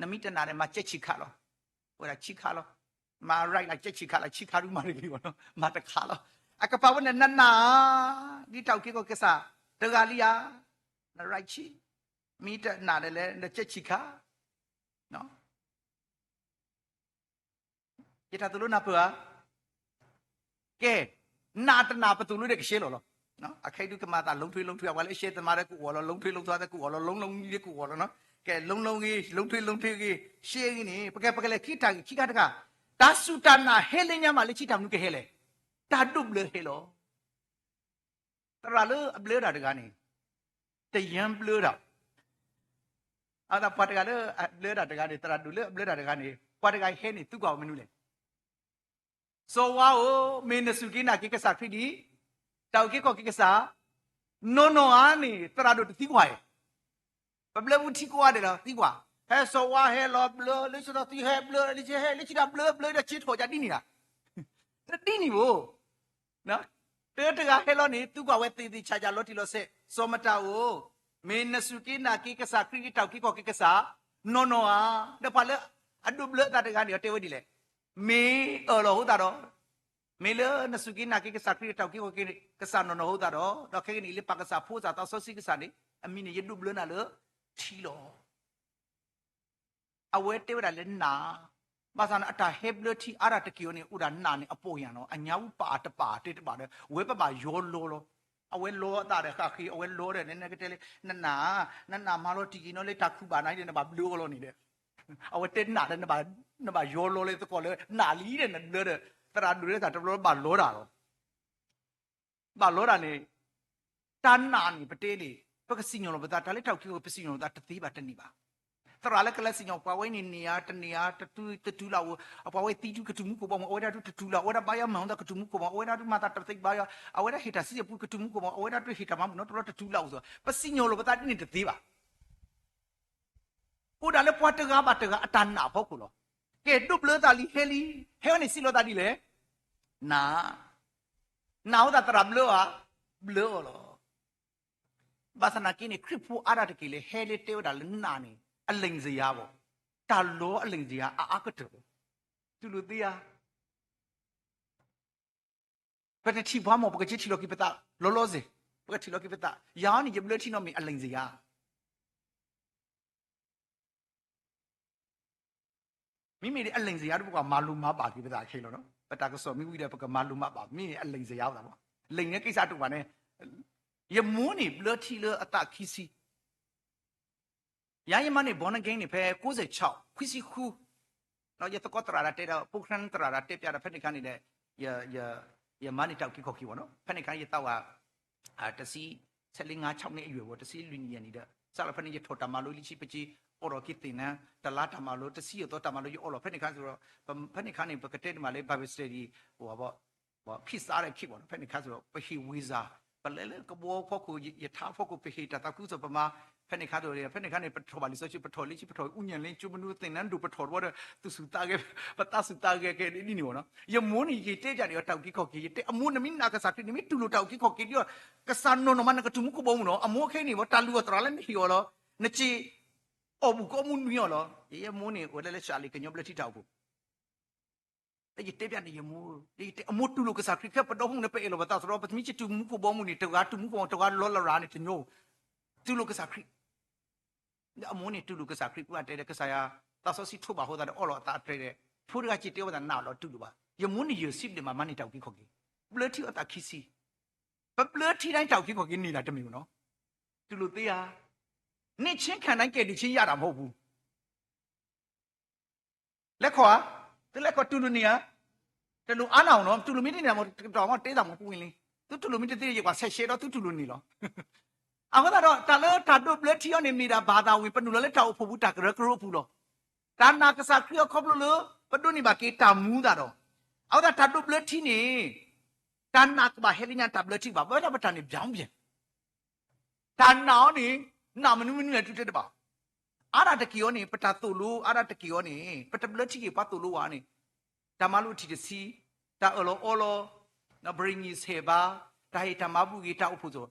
နမ့ၢ်တနာ်ဒီးမၤကဲဆံးခးလီၤ. ဝဲဒၣ်ဆံးခးလီၤ. မၤ right လၢကဲဆံးခးလီၤ ဆံးခးဒုးမၤတဂ့ၤဘၣ်နီၤ မၤတခးလီၤ. အကပၤဝဲန့ၣ် နနာ် ဒ်တၢ်အုၣ်က့ၤခီၣ်က့ၤကစၢ် တဂၤလံဧါ, န right ဆံ, မ့ၢ်တနာ်ဒီးလဲၣ် နကဲဆံးခါ, ယတၢ်သိၣ်လိနၢ်ပၢၢ်ဧါ, ကဲ, နာ်တနာ်ပသိၣ်လိဒီးကရှဲလီၤလီၤ. အခဲအံၤဒုးကမၤသး လုံးထွေးလုံးထွေး အဝဲလၢအရှဲသမါဒီးကအိၣ်လီၤ, လုံးထွေးလုံးထွေးဒီးကအိၣ်လီၤ, လုံးလုံးဒီးကအိၣ်လီၤ, ကဲ လုံးလုံးဂ့ၤ လုံးထွေးလုံးထွေးဂ့ၤ ရှဲဂ့ၤန့ၣ် ပကဲပကလဲၤခံတၢ်ဂ့ၢ်ခံခါတခါ, တၢ်စူၢ်တၢ်နာ်ဟဲလၢညါမးလၢဆံတၢ်မနုၤကဟဲလဲၣ်, တၢ်ဒိးဘျၢဟဲလီၤ. သရၣ်လၢအဘျၢတၢ်တဂၤန့ၣ် တယၢဘျၢတၢ်, အသးပှၤတဂၤလၢအဘျၢတၢ်တဂၤန့ၣ် သရၣ်ဒိၣ်လၢအဘျၢတၢ်တဂၤန့ၣ် ပှၤတဂၤဟဲန့ၣ် သုကွၢ်ဝဲမနုၤလဲၣ်. စီၤဝါဧၢ, မ့ၢ်နစူၢ်က့ၤနာ်က့ၤကစၢ်ခရံာ်ဒံး, တၢ်အုၣ်က့ၤခီၣ်က့ၤကစၢ်, နီၢ်နီၢ်ဧါန့ၣ် သရၣ်ဒိၣ်တသံကွၢ်ဧါ. ပဘျၢပူထံကိးဂၤဒဲးလီၤ သံကွၢ်, ဟဲစီၤဝါဟဲလီၤဘျၢ လၢစီၤသံဟဲဘျၢ လၢဟဲလၢဆံတၢ်ဘျၢဘျၢဒီးစ့ထီၣ်ယၤဒ်န့ၣ်ဧါ, တဒ်န့ၣ်ဘၣ်. တၢတဂၤဟဲလီၤန့ၣ် သုကွၢ်ဝဲသ့ၣ်သ့ၣ်ဆးဆးလီၤတံၢ်လီၤဆဲး, စီၤမတၤဧၢ, မ့ၢ်နစူၢ်က့ၤနာ်က့ၤကစၢ်ခရံာ်ဒံး တၢ်အုၣ်က့ၤခီၣ်က့ၤကစၢ်, နီၢ်နီၢ်ဧါ, ဒီးပှၤလၢအဒိးဘျၢအသးတဂၤန့ၣ် အတဲဝဲဒ်လဲၣ်, မ့ၢ်အၢၣ်လီၤအဃိသတးဒီး, မ့ၢ်လၢနစူၢ်က့ၤနာ်က့ၤကစၢ်ခရံာ်ဒံး တၢ်အုၣ်က့ၤခီၣ်က့ၤကစၢ်နီၢ်နီၢ်အဃိသတးဒီး, ဒီးခဲကနံၣ်အံၤလၢပၢ်ကစၢ်ဖိသၣ်သးစီဆှံကစၢ်န့ၣ် အမံၤန့ၣ် ယဒိးဘျၢနၤလၢထံလီၤ. အဝဲတဲဝဲဒၣ်လၢနာ်, ဘၣ်ဆၣ်န့ၣ် အတၢ်ဟဲဘျၢထံအါတၢ်တက့ၢ်အီၤန့ၣ် အိၣ်ဒၣ်နာ်န့ၣ် အပိာ်ယၢ်နီၤ, အညါဝူပာ်အတပာ်တဲတဘၣ်ဒီး ဝဲပဘၣ်ယီလီလီၤ. အဝဲလီအသးဒီးဃၣ်ဃ့ အဝဲလီဒီး နကတဲလၢ နနာ်, နနာ်မၤလီၤတံၢ်က့ၤနီၤလၢတၢ်ခုၣ်ဘၣ်နၤဒီး နဘၣ်ဘျၢအီၤလီၤန့ၣ်ဒီး အဝဲတဲနာ်ဒီး နဘၣ်ယီလီလၢသကိးလၢ နာ်လံဒီးနဘျၢဒီး သရၣ်ဒိၣ်လၢသးတဘျီဘၣ်လီတၢ်လီၤ. ဘၣ်လီတၢ်န့ၣ်, တၢ်နာ်န့ၣ် ပတဲန့ၣ် ပကစံၣ်ညီၣ်လီၤပသး တၢ်လၢတၢ်အုၣ်က့ၤခီၣ်က့ၤ ပစံၣ်ညီၣ်လီၤပသးတသ့ဘၣ်တန့ၢ်ဘၣ်. သရၣ်လၢကလဲၤစံၣ်ညီၣ် ပှၤဝဲန့ၣ်န့ၢ်ဧါ တန့ၢ်ဧါ တတုၤလၢ်ဧိၤ, အပှၤဝဲသံဒုးကတုၤမူခိၣ်ဘီမုၢ် အဝဲဒၣ်ဒုးတတုၤလၢ် အဝဲဒၣ်ဘါယွၤမၤအသးကတုၤမူခိၣ်ဘီမုၢ် အဝဲဒၣ်ဒုးမၤသးတသ့ဘါယွၤ အဝဲဒၣ်ဟ့ၣ်တၢ်စံးစဲးပူၤကတုၤမူခိၣ်ဘီမုၢ် အဝဲဒၣ်ဒုးဟ့ၣ်တၢ်မၤမုၢ်နီတရီတတုၤလၢ်ဧိၤ ပစံၣ်ညီၣ်လီၤပသးဒ်န့ၣ်တသ့ဘၣ်. အိၣ်ဒၣ်လၢပှၤတဂၤဘၣ်တဂၤအတၢ်နာ်အဖီခိၣ်လီၤ. ကဲဒိးဘျၢသးလံဟဲလံ, ဟဲဝဲန့ၣ်စံးလီၤသးဒ်လဲၣ်, နာ်, နာ်အဃိသတးသရၣ်ဘျၢဧါ, ဘျၢအီၤလီၤ. ဘၣ်ဆၣ်နာ်က့န့ၣ် ခရံာ်ဖိအါဒၣ်တက့ၢ်လၢဟဲလၢတဲဝဲဒၣ်လၢနာ်န့ၣ် အလိၣ်စယါဘၣ်, တၢ်လီၤအလိၣ်စယါအအါကတၢၢ်ဘၣ်. တူၢ်လိာ်သ့ဧါ. ပတထံၣ်ပှၤမ့ၢ် ပကက့ၤထံၣ်လီၤက့ၤပသး လီၤလီၤဆဲး ပကထံၣ်လီၤက့ၤပသး ယၤအီၤန့ၣ် ယဘျၢထံနီတမံၤ အလိၣ်စယါ မ့မ့ၢ်ဒ်အလိၣ်စယါဒီး ပကမၤလိမၤဘၣ်က့ၤပသးခဲလီၤနီၤ. ပတၢ်ကစီၣ်မ့ၢ်ဝံၤဒီး ပကမၤလိမၤဘၣ် မ့မ့ၢ်အလိၣ်စယါအသးဘၣ်. လိၣ်န့ၣ်က့ၤစးတအိၣ်ဘၣ်န့ၣ်, ယမိၢ်န့ၣ်ဘျၢထံလၢအသးခံဆံ ယၤယမါန့ၣ် born again န့ၣ် ဖဲကိးစဲးဆၢ ခွံဆံဃု, ယသကိးသရၣ်ဒၣ်တဲဒီး ဖိခရၣ်သရၣ်ဒၣ်တဲပျးဒီး ဖဲန့ၣ်ခါန့ၣ်ဒီး ယမါန့ၣ်တၢ်အုၣ်က့ၤခီၣ်က့ၤဘၣ်နီၤ. ဖဲန့ၣ်ခါန့ၣ် ယသးဝဲ တဆံ, ဆယ့်လေးငါးခြောက်နှစ်အရွယ်ဘၣ် တဆံလွံၢ်နံၣ်ယဲၢ်နံၣ်ဒီး စးလီၤဖဲန့ၣ် ယထီၣ်တၢ်မၤလိလံဆံပက့ အိးထီၣ်က့ၤသ့ၣ်နါ တလါတၢ်မၤလိ တဆံအသီတၢ်မၤလိ ယအိးလီၤ ဖဲန့ၣ်ခါန့ၣ် ပကတဲန့ၣ်မးလၢ Bible study အိၣ်ဘၣ် ဖံးစးဒီးခံဘၣ်နီၤ. ဖဲန့ၣ်ခါစ့ၢ်ကီး ပဟ့ၣ်ဝံစၢ် ပလဲၤလၢကဘီဖီခိၣ် ယထါဖီခိၣ် ပဟ့ၣ်တၢ်သးခုကစီၣ်ပမၤ ဖဲန့ၣ်ခါစ့ၢ်ကီး ဖဲန့ၣ်ခါန့ၣ် ပထီၣ်ဘၣ်လံာ်စီဆှံ ပထီၣ်လံာ်ဆံ ပထီၣ်အူညၣ်လ့ ကၠိမနုၤသ့ၣ်နါဒိၣ် ပထီၣ်တဘျီဒီး သူၣ်ဆူၣ်သးဂဲၤ ပသးဆူၣ်သးဂဲၤကဲဒ်န့ၣ်ဘၣ်နီၤ. ယမိၢ်န့ၣ် ယက့ၤတဲပျးန့ၣ် တၢ်အုၣ်က့ၤခီၣ်က့ၤ ယတဲ အမိၢ်နမ့ၢ်နာ်ကစၢ်ခရံာ် နမ့ၢ်တူၢ်လိာ်တၢ်အုၣ်က့ၤခီၣ်က့ၤဒီး ကစၢ်နီၢ်နီၢ်မး နကတုၤမူခိၣ်ဘီမုၢ်နီၤ. အမိၢ်ခဲအံၤန့ၣ် တၢ်လုၢ်အီၣ်သရၣ်လၢနဟ့ၣ်အီၤလီၤ နက့ၤ အီၣ်ဘူၣ်ကီမူနွံအီၤလီၤ. ယမိၢ်န့ၣ် အိၣ်လၢလၢၡးလ့ၣ်ကညီဘျၢထံတၢ်အိၣ်ဖှိၣ် လၢယတဲပျးန့ၣ် ယမိၢ် ယတဲ အမိၢ်တူၢ်လိာ်ကစၢ်ခရံာ် ခဲပဒီဖုၣ်န့ၣ် ပအဲၣ်လီၤပသးစရီ ပမ့ၢ်က့ၤတုၤမူခိၣ်ဘီမုၢ်န့ၣ် တဂၤတုၤမူခိၣ် တဂၤလီၤလရာ်န့ၣ် တညီ တူၢ်လိာ်ကစၢ်ခရံာ် ဒီးအမိၢ်န့ၣ်တူၢ်လိာ်ကစၢ်ခရံာ် ပှၤတဲဒီးကစၢ်ယွၤ သးစီဆှံထိးဘၣ်အဃိသတးဒီး အီၣ်လီၤအသးအတြဲၤဒီး ဖိတဂၤက့ၤတဲဝဲသးနးလီၤတူၢ်လိာ်ဘၣ်. ယမိၢ်န့ၣ်ယဲၢ်ဆံဘျဲၣ်မး မၤန့ၢ်တၢ်အုၣ်က့ၤခီၣ်က့ၤ ဘျၢထံအီၣ်သးခံဆံ ပဘျၢထံဒၣ်တၢ်အုၣ်က့ၤခီၣ်က့ၤန့ၢ် တၢ်တမ့ၢ်ဘၣ်နီၤ. တူၢ်လိာ်သ့ဧါ. န့ၢ်ဆ့ခၣ်နၢ်ကဲဒုးဆ့ယၤတၢ်မီပူၤ လဲၤခီၣ်ဧါ, သုလဲၤခီၣ်တူၢ်လိာ်န့ၢ်ဧါ, တလိၣ်အါနၢ်အီၤနီၤ, တူၢ်လိာ်မ့ၢ်တန့ၢ် မ့ၢ်တကတီၢ်မ့ၢ်တ့သးမီၤပူၤဝံၤလံ, သုတူၢ်လိာ်မ့ၢ်တသ့ ယကွၢ်ဆဲးရှဲဒီးသုတူၢ်လိာ်န့ၢ်လီၤ. အဃိသတးဒီး တၢ်လၢတၢ်ဒိးဘျၢထံအီၤန့ၣ် မ့ၢ်ဒၣ်ဘၣ်သးဝံၤ ပနုာ်လီၤလၢတၢ်အိၣ်ဖှိၣ်ပူၤတၢ်ကရၢကရိအပူၤလီၤ. တၢ်နာ်ကစၢ်ခရံာ်အီၤခီဖျိလၢ ပဒိးန့ၢ်ဘၣ်က့ၤတၢ်မူသတးဒီး, အဃိသတးတၢ်ဒိးဘျၢထံန့ၣ် တၢ်နာ်ကဘၣ်ဟဲလၢညါတၢ်ဘျၢထံဘၣ်, ပဝဲဒၣ်ပတၢ်န့ၣ် ပြောင်းပြန် တၢ်နာ်အီၤန့ၣ် နာ်မနုၤမနုၤလဲၣ် သုတဲတဘၣ်. အါဒၣ်တက့ၢ်အီၤန့ၣ် ပတၢ်သိၣ်လိအါဒၣ်တက့ၢ်အီၤန့ၣ် ပတဘျၢထံက့ၤပှၤသိၣ်လိဝဲန့ၣ် တၢ်မၤလိအထံၣ်တဆံ, တၢ်အၢၣ်လီၤအီလီၤ, ပရ့ၣ်ညံၣ်ဆဲးဘါ, တၢ်ဟ့ၣ်တၢ်မၤဘူၣ်ဂ့ၤ တၢ်အိၣ်ဖှိၣ်သိၣ်,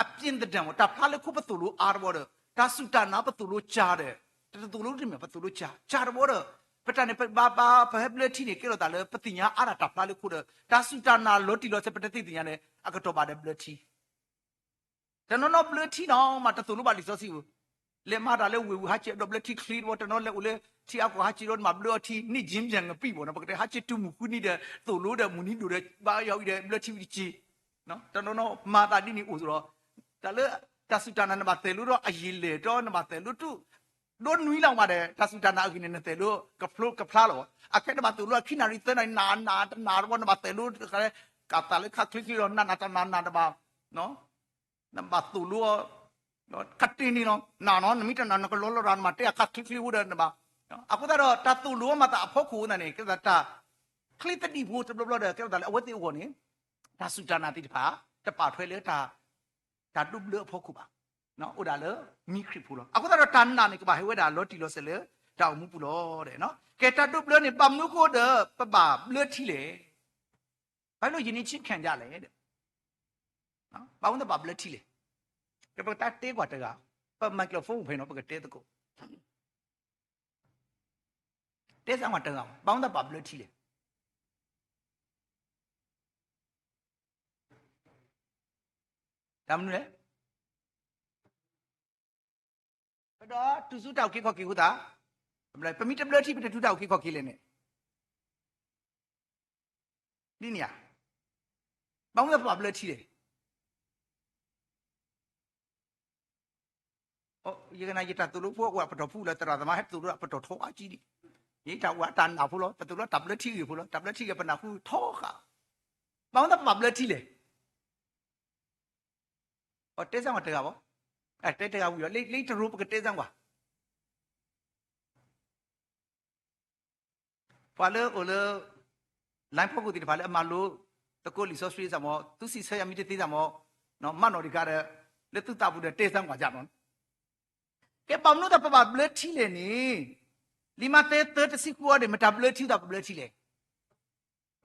အပြင်သဏ္ဍာန် တၢ်ဖျါလၢခိၣ်ပသိၣ်လိအါတဘျီဒီး တၢ်စူၢ်တၢ်နာ်ပသိၣ်လိကၢ်ဒီး တသိၣ်လိတမ့ၢ် ပသိၣ်လိကၢ်, ကၢ်တဘျီဒီး ပတၢ်န့ၣ် ပဘါဘါ ပဟဲဘျၢထံန့ၣ် ကဲထီၣ်သးလၢပသ့ၣ်ညါအါဒၣ်တၢ်ဖျါလၢခိၣ်ဒီး တၢ်စူၢ်တၢ်နာ်လီၤတံၢ်လီၤဆဲး ပတသ့ၣ်ညါန့ၣ် အကတီၢ်ဘၣ်ဒီးဘျၢထံ တနီၤနီၤဘျၢထံနီၤ မ့ၢ်တသိၣ်လိဘၣ်လံာ်စီဆှံဧိၤ, လဲၤမၤတၢ်လၢဝ့ၢ်ဝူၤ ဟးစဲးဒီးဘျၢထံချ့တဘီ, တနီၤလဲၤအိၣ်လၢထံအါကီၢ် ဟးစဲးဒီးနဘၣ်ဘျၢအီထံ န့ၢ်ကၠံပၠၣ်ငပံၣ်ဘီနီၤ, ပကတဲဟးစဲးတုၤမုၢ်ဃုနံၤဒီး သိၣ်လိဒီးမုၢ်နံၤဒိၣ်ဒီး ဘါယွၤအံၤဒီး ဘျၢထံဝံၤတက့ၢ်. တနီၤနီၤမၤသးဒ်န့ၣ်အိၣ်သိးဒီး တၢ်လၢ တၢ်စူၢ်တၢ်နာ် နဘၣ်သိၣ်လိဒီးအယံာ်လဲၢ်တီ နဘၣ်သိၣ်လိတုၤ ဒိနွံလၢ်မးဒီး တၢ်စူၢ်တၢ်နာ်အဂ့ၢ်န့ၣ် နသိၣ်လိကဖျိကဖျါလီၤ. အခဲနဘၣ်သိၣ်လိအခံနၣ်ရံၣ်သၢနၣ်ရံၣ် နးနးတနၢ်တဘီ နဘၣ်သိၣ်လိ ကးသးလၢခါချ့ချ့လီၤ နးနးတနၢ်နးတဘၣ် နဘၣ်သိၣ်လိအီၤ ခးတ့ၢ်န့ၣ်လီၤ. နးနီၤ နမ့ၢ်တနၢ် နကလီလီၤရၤ နဘၣ်တဲအခါချ့ချ့ဖိဒီးနဘၣ်. အဃိသတးဒီး တၢ်သိၣ်လိမၤသးအဖီခိၣ်သတးန့ၣ် ကဲသးတၢ် ချ့သဒံးဖိတဘျီဘျီဒီး ကဲသးလၢအဝဲသ့ၣ်အဂီၢ်န့ၣ် တၢ်စူၢ်တၢ်နာ်သ့ၣ်တဖၣ် တပာ်ထွဲလၢ တၢ်ဒိးဘျၢအဖီခိၣ်ဘၣ်. အိၣ်ဒၣ်လၢမံခရံာ်ဖိလီၤ. အဃိသတးဒီးတၢ်နာ်န့ၣ် ကဘၣ်ဟဲဝဲဒၣ်လီၤတံၢ်လီၤဆဲးလၢတၢ်အိၣ်မူပူၤလီၤ. ကဲတၢ်ဒိးဘျၢန့ၣ် ဘၣ်မနုၤအဃိဒီး ပဘၣ်ဘျၢထံလဲၣ်. ဘာလို့ယနေ့ချင်းခံကြလဲတဲ့ ဘၣ်မနုၤဘၣ်ဘျၢထံလဲၣ်. ကဲပကတဲကွၢ်တဂၤ ပ microphone ဖဲနီၤ ပကတဲသကိး တဲစၢ်ကွၢ်တဂၤ ဘၣ်မနုၤဘၣ်ဘျၢထံလဲၣ်. တၢ်မနုၤလဲၣ်. ပဒီးတုၤဆူတၢ်အုၣ်က့ၤခီၣ်က့ၤအဃိသတး ပမ့ၢ်တဘျၢထံ ပတတုၤတၢ်အုၣ်က့ၤခီၣ်က့ၤလဲၣ်န့ၣ် ဒ်န့ၣ်ဧါ. ဘၣ်မနုၤပဘၣ်ဘျၢထံလဲၣ်. ယကနၣ်ယတၢ်သိၣ်လိဖိအိၣ်အပတီၢ်ဖုလၢသရၣ်သမါ ဟဲသိၣ်လိအပတီၢ်ထီအါကံဒံး, ယတၢ်အိၣ်အတၢ်နာ်ဖိလီၤ. ပသိၣ်လိတၢ်ဘျၢထံဂ့ၢ်ဖိလီၤ. တၢ်ဘျၢထံဂ့ၢ်ပနၢ်ဟူထီဃာ်, ဘၣ်မနုၤပဘၣ်ဘျၢထံလဲၣ်. အတဲစၢ်ကွၢ်တဂၤဘၣ်, တဲတဂၤဝံၤဒီး လၢတရူးပကတဲစၢ်ကွၢ် ပှၤလၢအိၣ်လၢ line ဖီခိၣ်သ့ၣ်တဖၣ်လၢအမၤလိသကိးလံာ်စီဆှံစ့ၢ်ကီး, သုစံးဆၢယၤမ့ၢ်တသ့စ့ၢ်ကီး, မၤနီၣ်ဒံးကါဒီး လၢသုသးပူၤဒီးတဲစၢ်ကွၢ်ကနီၤ. ကဲဘၣ်မနုၤတၢ်ပဘၣ်ဘျၢထံလဲၣ်န့ၣ်, လံာ်မးသဲသၢတဆံဃုအံၤဒီး မတၤဘျၢထံသးပဘျၢထံလဲၣ်.